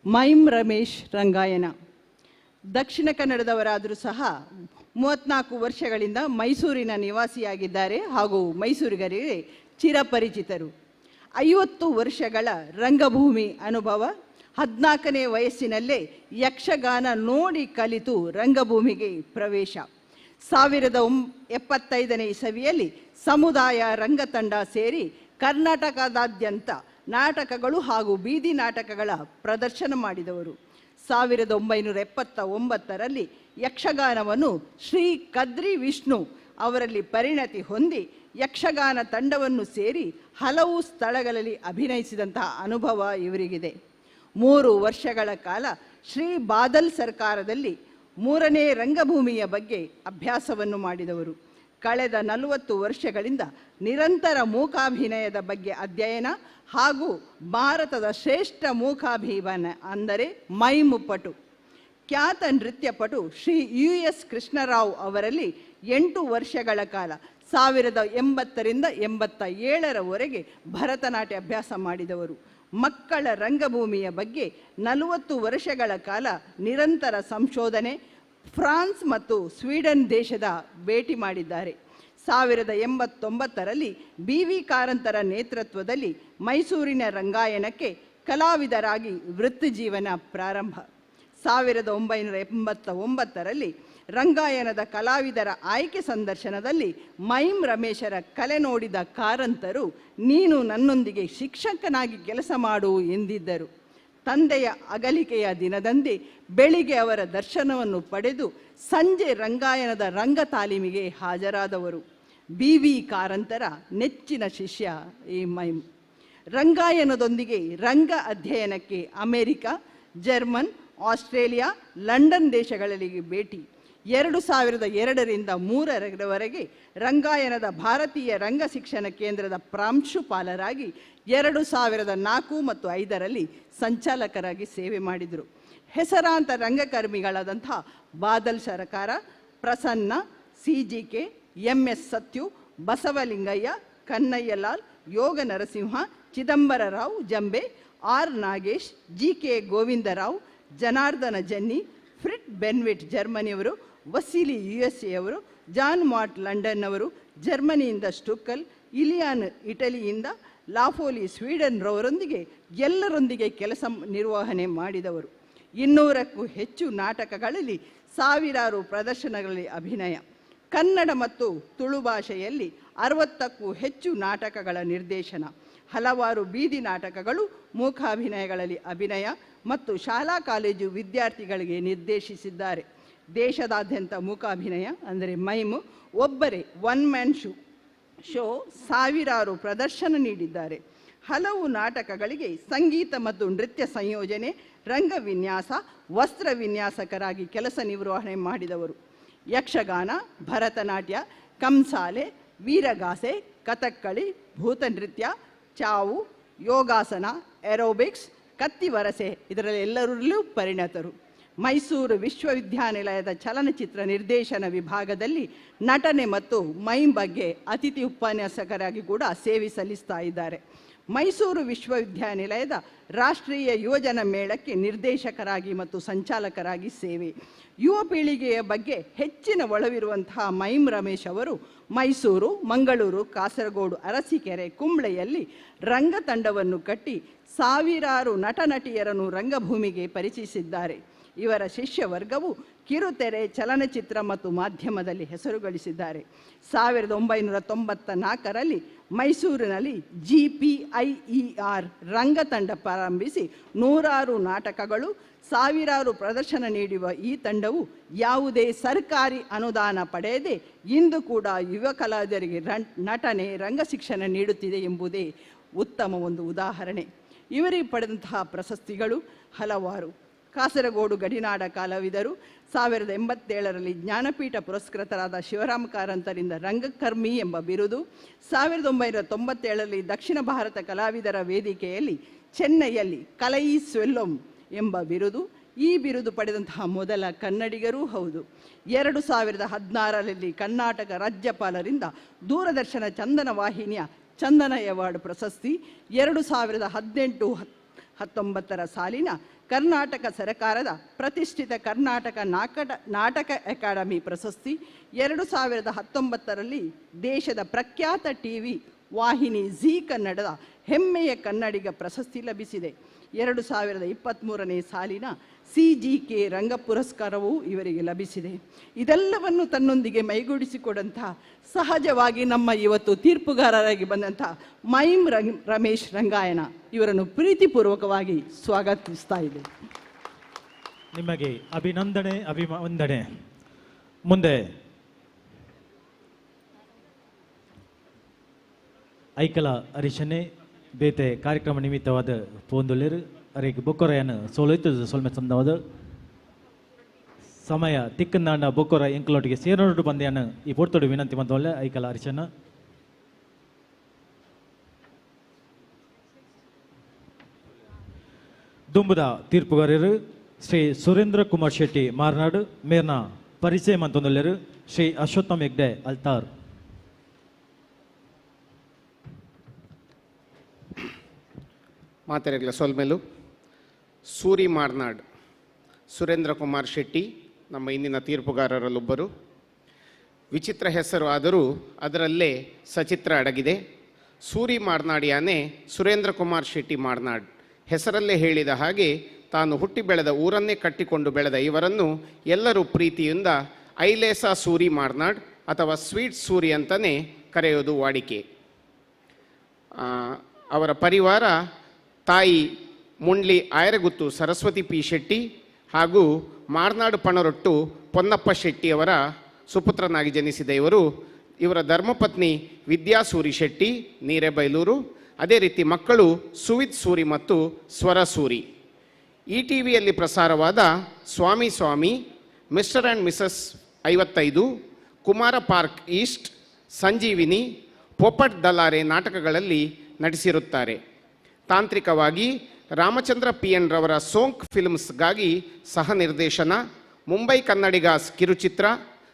ಮೈಮ್ ರಮೇಶ್ ರಂಗಾಯಣ ದಕ್ಷಿಣ ಕನ್ನಡದವರಾದರೂ ಸಹ 34 ವರ್ಷಗಳಿಂದ ಮೈಸೂರಿನ ನಿವಾಸಿಯಾಗಿದ್ದಾರೆ ಹಾಗೂ ಮೈಸೂರಿಗರಿಗೆ ಚಿರಪರಿಚಿತರು. 50 ವರ್ಷಗಳ ರಂಗಭೂಮಿ ಅನುಭವ. 14ನೇ ವಯಸ್ಸಿನಲ್ಲೇ ಯಕ್ಷಗಾನ ನೋಡಿ ಕಲಿತು ರಂಗಭೂಮಿಗೆ ಪ್ರವೇಶ. 1975ನೇ ಇಸವಿಯಲ್ಲಿ ಸಮುದಾಯ ರಂಗತಂಡ ಸೇರಿ ಕರ್ನಾಟಕದಾದ್ಯಂತ ನಾಟಕಗಳು ಹಾಗೂ ಬೀದಿ ನಾಟಕಗಳ ಪ್ರದರ್ಶನ ಮಾಡಿದವರು. 1979ರಲ್ಲಿ ಯಕ್ಷಗಾನವನ್ನು ಶ್ರೀ ಕದ್ರಿ ವಿಷ್ಣು ಅವರಲ್ಲಿ ಪರಿಣತಿ ಹೊಂದಿ ಯಕ್ಷಗಾನ ತಂಡವನ್ನು ಸೇರಿ ಹಲವು ಸ್ಥಳಗಳಲ್ಲಿ ಅಭಿನಯಿಸಿದಂತಹ ಅನುಭವ ಇವರಿಗಿದೆ. 3 ವರ್ಷಗಳ ಕಾಲ ಶ್ರೀ ಬಾದಲ್ ಸರ್ಕಾರದಲ್ಲಿ 3ನೇ ರಂಗಭೂಮಿಯ ಬಗ್ಗೆ ಅಭ್ಯಾಸವನ್ನು ಮಾಡಿದವರು. ಕಳೆದ 40 ವರ್ಷಗಳಿಂದ ನಿರಂತರ ಮೂಕಾಭಿನಯದ ಬಗ್ಗೆ ಅಧ್ಯಯನ ಹಾಗೂ ಭಾರತದ ಶ್ರೇಷ್ಠ ಮೂಕಾಭಿನಯ ಅಂದರೆ ಮೈಮುಪ್ಪಟು ಖ್ಯಾತ ನೃತ್ಯಪಟು ಶ್ರೀ ಯು.ಎಸ್. ಕೃಷ್ಣರಾವ್ ಅವರಲ್ಲಿ 8 ವರ್ಷಗಳ ಕಾಲ 1080ರಿಂದ 87ರವರೆಗೆ ಭರತನಾಟ್ಯ ಅಭ್ಯಾಸ ಮಾಡಿದವರು. ಮಕ್ಕಳ ರಂಗಭೂಮಿಯ ಬಗ್ಗೆ 40 ವರ್ಷಗಳ ಕಾಲ ನಿರಂತರ ಸಂಶೋಧನೆ, ಫ್ರಾನ್ಸ್ ಮತ್ತು ಸ್ವೀಡನ್ ದೇಶದ ಭೇಟಿ ಮಾಡಿದ್ದಾರೆ. 1089ರಲ್ಲಿ ಬಿ.ವಿ. ಕಾರಂತರ ನೇತೃತ್ವದಲ್ಲಿ ಮೈಸೂರಿನ ರಂಗಾಯಣಕ್ಕೆ ಕಲಾವಿದರಾಗಿ ವೃತ್ತಿಜೀವನ ಪ್ರಾರಂಭ. 1989ರಲ್ಲಿ ರಂಗಾಯಣದ ಕಲಾವಿದರ ಆಯ್ಕೆ ಸಂದರ್ಶನದಲ್ಲಿ ಮೈಮ್ ರಮೇಶರ ಕಲೆ ನೋಡಿದ ಕಾರಂತರು, ನೀನು ನನ್ನೊಂದಿಗೆ ಶಿಕ್ಷಕನಾಗಿ ಕೆಲಸ ಮಾಡು ಎಂದಿದ್ದರು. ತಂದೆಯ ಅಗಲಿಕೆಯ ದಿನದಂದೇ ಬೆಳಿಗ್ಗೆ ಅವರ ದರ್ಶನವನ್ನು ಪಡೆದು ಸಂಜೆ ರಂಗಾಯಣದ ರಂಗ ತಾಲೀಮಿಗೆ ಹಾಜರಾದವರು. ಬಿ.ವಿ. ಕಾರಂತರ ನೆಚ್ಚಿನ ಶಿಷ್ಯ ಈ ಮೈಮ್. ರಂಗಾಯಣದೊಂದಿಗೆ ರಂಗ ಅಧ್ಯಯನಕ್ಕೆ ಅಮೆರಿಕ, ಜರ್ಮನ್, ಆಸ್ಟ್ರೇಲಿಯಾ, ಲಂಡನ್ ದೇಶಗಳಿಗೆ ಭೇಟಿ. 2002ರಿಂದ 3ರವರೆಗೆ ರಂಗಾಯಣದ ಭಾರತೀಯ ರಂಗ ಶಿಕ್ಷಣ ಕೇಂದ್ರದ ಪ್ರಾಂಶುಪಾಲರಾಗಿ 2004 ಮತ್ತು 5ರಲ್ಲಿ ಸಂಚಾಲಕರಾಗಿ ಸೇವೆ ಮಾಡಿದರು. ಹೆಸರಾಂತ ರಂಗಕರ್ಮಿಗಳಾದಂಥ Badal Sarkar, Prasanna, C G K, M S Sathyu, Basavalingaiah, Kanhaiyalal, Yoga Narasimha, Chidambara Rao Jambe, R Nagesh, G K Govindarao, Janardhana Janni, Fritz Benwitt ಜರ್ಮನಿಯವರು, ವಸೀಲಿ USA ಅವರು, ಜಾನ್ ಮಾಟ್ ಲಂಡನ್ ಅವರು, ಜರ್ಮನಿಯಿಂದ ಸ್ಟುಕ್ಕಲ್, ಇಲಿಯಾನ್ ಇಟಲಿಯಿಂದ, ಲಾಫೋಲಿ ಸ್ವೀಡನ್ರವರೊಂದಿಗೆ ಎಲ್ಲರೊಂದಿಗೆ ಕೆಲಸ ನಿರ್ವಹಣೆ ಮಾಡಿದವರು. 200ಕ್ಕೂ ಹೆಚ್ಚು ನಾಟಕಗಳಲ್ಲಿ ಸಾವಿರಾರು ಪ್ರದರ್ಶನಗಳಲ್ಲಿ ಅಭಿನಯ. ಕನ್ನಡ ಮತ್ತು ತುಳು ಭಾಷೆಯಲ್ಲಿ 60ಕ್ಕೂ ಹೆಚ್ಚು ನಾಟಕಗಳ ನಿರ್ದೇಶನ, ಹಲವಾರು ಬೀದಿ ನಾಟಕಗಳು, ಮೂಕಾಭಿನಯಗಳಲ್ಲಿ ಅಭಿನಯ ಮತ್ತು ಶಾಲಾ ಕಾಲೇಜು ವಿದ್ಯಾರ್ಥಿಗಳಿಗೆ ನಿರ್ದೇಶಿಸಿದ್ದಾರೆ. ದೇಶದಾದ್ಯಂತ ಮೂಕಾಭಿನಯ ಅಂದರೆ ಮೈಮು ಒಬ್ಬರೇ ಒನ್ ಮ್ಯಾನ್ ಶೋ ಸಾವಿರಾರು ಪ್ರದರ್ಶನ ನೀಡಿದ್ದಾರೆ. ಹಲವು ನಾಟಕಗಳಿಗೆ ಸಂಗೀತ ಮತ್ತು ನೃತ್ಯ ಸಂಯೋಜನೆ, ರಂಗವಿನ್ಯಾಸ, ವಸ್ತ್ರ ವಿನ್ಯಾಸಕರಾಗಿ ಕೆಲಸ ನಿರ್ವಹಣೆ ಮಾಡಿದವರು. ಯಕ್ಷಗಾನ, ಭರತನಾಟ್ಯ, ಕಂಸಾಲೆ, ವೀರಗಾಸೆ, ಕಥಕ್ಕಳಿ, ಭೂತನೃತ್ಯ, ಚಾವು, ಯೋಗಾಸನ, ಏರೋಬಿಕ್ಸ್, ಕತ್ತಿವರಸೆ ಇದರಲ್ಲಿ ಎಲ್ಲರಲ್ಲೂ ಪರಿಣತರು. ಮೈಸೂರು ವಿಶ್ವವಿದ್ಯಾನಿಲಯದ ಚಲನಚಿತ್ರ ನಿರ್ದೇಶನ ವಿಭಾಗದಲ್ಲಿ ನಟನೆ ಮತ್ತು ಮೈಮ್ ಬಗ್ಗೆ ಅತಿಥಿ ಉಪನ್ಯಾಸಕರಾಗಿ ಕೂಡ ಸೇವೆ ಸಲ್ಲಿಸ್ತಾ ಇದ್ದಾರೆ. ಮೈಸೂರು ವಿಶ್ವವಿದ್ಯಾನಿಲಯದ ರಾಷ್ಟ್ರೀಯ ಯುವಜನ ಮೇಳಕ್ಕೆ ನಿರ್ದೇಶಕರಾಗಿ ಮತ್ತು ಸಂಚಾಲಕರಾಗಿ ಸೇವೆ. ಯುವ ಪೀಳಿಗೆಯ ಬಗ್ಗೆ ಹೆಚ್ಚಿನ ಒಲವಿರುವಂತಹ ಮೈಮ್ ರಮೇಶ್ ಅವರು ಮೈಸೂರು, ಮಂಗಳೂರು, ಕಾಸರಗೋಡು, ಅರಸೀಕೆರೆ, ಕುಂಬ್ಳೆಯಲ್ಲಿ ರಂಗತಂಡವನ್ನು ಕಟ್ಟಿ ಸಾವಿರಾರು ನಟ ನಟಿಯರನ್ನು ರಂಗಭೂಮಿಗೆ ಪರಿಚಯಿಸಿದ್ದಾರೆ. ಇವರ ಶಿಷ್ಯವರ್ಗವು ಕಿರುತೆರೆ, ಚಲನಚಿತ್ರ ಮತ್ತು ಮಾಧ್ಯಮದಲ್ಲಿ ಹೆಸರು ಗಳಿಸಿದ್ದಾರೆ. 1994ರಲ್ಲಿ ಮೈಸೂರಿನಲ್ಲಿ GPIER ರಂಗತಂಡ ಪ್ರಾರಂಭಿಸಿ ನೂರಾರು ನಾಟಕಗಳು, ಸಾವಿರಾರು ಪ್ರದರ್ಶನ ನೀಡುವ ಈ ತಂಡವು ಯಾವುದೇ ಸರ್ಕಾರಿ ಅನುದಾನ ಪಡೆಯದೆ ಇಂದು ಕೂಡ ಯುವ ಕಲಾವಿದರಿಗೆ ನಟನೆ, ರಂಗಶಿಕ್ಷಣ ನೀಡುತ್ತಿದೆ ಎಂಬುದೇ ಉತ್ತಮ ಒಂದು ಉದಾಹರಣೆ. ಇವರಿಗೆ ಪಡೆದಂತಹ ಪ್ರಶಸ್ತಿಗಳು ಹಲವಾರು. ಕಾಸರಗೋಡು ಗಡಿನಾಡ ಕಲಾವಿದರು, 1087ರಲ್ಲಿ ಜ್ಞಾನಪೀಠ ಪುರಸ್ಕೃತರಾದ ಶಿವರಾಮ ಕಾರಂತರಿಂದ ರಂಗಕರ್ಮಿ ಎಂಬ ಬಿರುದು, 1997ರಲ್ಲಿ ದಕ್ಷಿಣ ಭಾರತ ಕಲಾವಿದರ ವೇದಿಕೆಯಲ್ಲಿ ಚೆನ್ನೈಯಲ್ಲಿ ಕಲೈ ಸ್ವೆಲ್ಲೊಂ ಎಂಬ ಬಿರುದು, ಈ ಬಿರುದು ಪಡೆದಂತಹ ಮೊದಲ ಕನ್ನಡಿಗರೂ ಹೌದು. 2016ರಲ್ಲಿ ಕರ್ನಾಟಕ ರಾಜ್ಯಪಾಲರಿಂದ ದೂರದರ್ಶನ ಚಂದನ ವಾಹಿನಿಯ ಚಂದನ ಅವಾರ್ಡ್ ಪ್ರಶಸ್ತಿ, 2018-19 ಸಾಲಿನ ಕರ್ನಾಟಕ ಸರ್ಕಾರದ ಪ್ರತಿಷ್ಠಿತ ಕರ್ನಾಟಕ ನಾಟಕ ಅಕಾಡೆಮಿ ಪ್ರಶಸ್ತಿ, 2019ರಲ್ಲಿ ದೇಶದ ಪ್ರಖ್ಯಾತ ಟಿವಿ ವಾಹಿನಿ ಝೀ ಕನ್ನಡದ ಹೆಮ್ಮೆಯ ಕನ್ನಡಿಗ ಪ್ರಶಸ್ತಿ ಲಭಿಸಿದೆ. 2023ನೇ ಸಾಲಿನ CGK ರಂಗ ಪುರಸ್ಕಾರವೂ ಇವರಿಗೆ ಲಭಿಸಿದೆ. ಇದೆಲ್ಲವನ್ನು ತನ್ನೊಂದಿಗೆ ಮೈಗೂಡಿಸಿಕೊಂಡಂಥ ಸಹಜವಾಗಿ ನಮ್ಮ ಇವತ್ತು ತೀರ್ಪುಗಾರರಾಗಿ ಬಂದಂಥ ಮೈಮ್ ರಮೇಶ್ ರಂಗಾಯಣ ಇವರನ್ನು ಪ್ರೀತಿಪೂರ್ವಕವಾಗಿ ಸ್ವಾಗತಿಸ್ತಾ ಇದೆ. ನಿಮಗೆ ಅಭಿನಂದನೆ, ಅಭಿವಂದನೆ. ಮುಂದೆ ಐಕಲ ಅರಿಶನೆ ಬೇತೆ ಕಾರ್ಯಕ್ರಮ ನಿಮಿತ್ತವಾದ ಪೋಂದುಲೇರು ಅರೆಗೆ ಬೊಕ್ಕೊರೆಯನ್ನು ಸೋಲೊಯ್ತು ಸೊಲ್ಮೆ ಸಂದವಾದ ಸಮಯ ತಿಕ್ಕಂದಾಂಡ ಬೊಕ್ಕೊರ ಎಂಕಲೊಟ್ಟಿಗೆ ಸೇರೋಡು ಬಂದೆಯನ್ನು ಈ ಪೊರ್ತೊಡು ವಿನಂತಿ ಮಂತವಲ್ಲ ಐಕಲ ಅರಿಶನ. ದುಂಬುದ ತೀರ್ಪುಗಾರರು ಶ್ರೀ ಸುರೇಂದ್ರ ಕುಮಾರ್ ಶೆಟ್ಟಿ ಮಾರ್ನಾಡು, ಮೇರ್ನ ಪರಿಚಯ ಮಂತೊಂದುಲ್ಲೇರು ಶ್ರೀ ಅಶ್ವತ್ಥಮ್ ಹೆಗ್ಡೆ ಅಲ್ತಾರ್. ಮಾತಾಡಲ ಸೊಲ್ಮೆಲು ಸೂರಿ ಮಾರ್ನಾಡ್ ಸುರೇಂದ್ರ ಕುಮಾರ್ ಶೆಟ್ಟಿ ನಮ್ಮ ಇಂದಿನ ತೀರ್ಪುಗಾರರಲ್ಲೊಬ್ಬರು. ವಿಚಿತ್ರ ಹೆಸರು ಆದರೂ ಅದರಲ್ಲೇ ಸಚಿತ್ರ ಅಡಗಿದೆ. ಸೂರಿ ಮಾರ್ನಾಡಿಯಾನೆ ಸುರೇಂದ್ರ ಕುಮಾರ್ ಶೆಟ್ಟಿ ಮಾರ್ನಾಡ್. ಹೆಸರಲ್ಲೇ ಹೇಳಿದ ಹಾಗೆ ತಾನು ಹುಟ್ಟಿ ಬೆಳೆದ ಊರನ್ನೇ ಕಟ್ಟಿಕೊಂಡು ಬೆಳೆದ ಇವರನ್ನು ಎಲ್ಲರೂ ಪ್ರೀತಿಯಿಂದ ಐಲೇಸಾ ಸೂರಿ ಮಾರ್ನಾಡ್ ಅಥವಾ ಸ್ವೀಟ್ ಸೂರಿ ಅಂತಲೇ ಕರೆಯೋದು ವಾಡಿಕೆ. ಅವರ ಪರಿವಾರ ತಾಯಿ ಮುಂಡ್ಲಿ ಆಯರಗುತ್ತು ಸರಸ್ವತಿ ಪಿ ಶೆಟ್ಟಿ ಹಾಗೂ ಮಾರ್ನಾಡು ಪಣರೊಟ್ಟು ಪೊನ್ನಪ್ಪ ಶೆಟ್ಟಿಯವರ ಸುಪುತ್ರನಾಗಿ ಜನಿಸಿದ ಇವರು. ಇವರ ಧರ್ಮಪತ್ನಿ ವಿದ್ಯಾ ಸೂರಿ ಶೆಟ್ಟಿ ನೀರೆಬೈಲೂರು. ಅದೇ ರೀತಿ ಮಕ್ಕಳು ಸುವಿತ್ ಸೂರಿ ಮತ್ತು ಸ್ವರ ಸೂರಿ. ಈ ಟಿ ವಿಯಲ್ಲಿ ಪ್ರಸಾರವಾದ Swami Swami, mister and missus 55, Kumara park east, Sanjeevini, Popat Dalare ನಾಟಕಗಳಲ್ಲಿ ನಟಿಸಿರುತ್ತಾರೆ. ತಾಂತ್ರಿಕವಾಗಿ ರಾಮಚಂದ್ರ ಪಿ ಎನ್ ರವರ ಸೋಂಕ್ ಫಿಲ್ಮ್ಸ್ಗಾಗಿ ಸಹ ನಿರ್ದೇಶನ, ಮುಂಬೈ ಕನ್ನಡಿಗಾಸ್ ಕಿರುಚಿತ್ರ,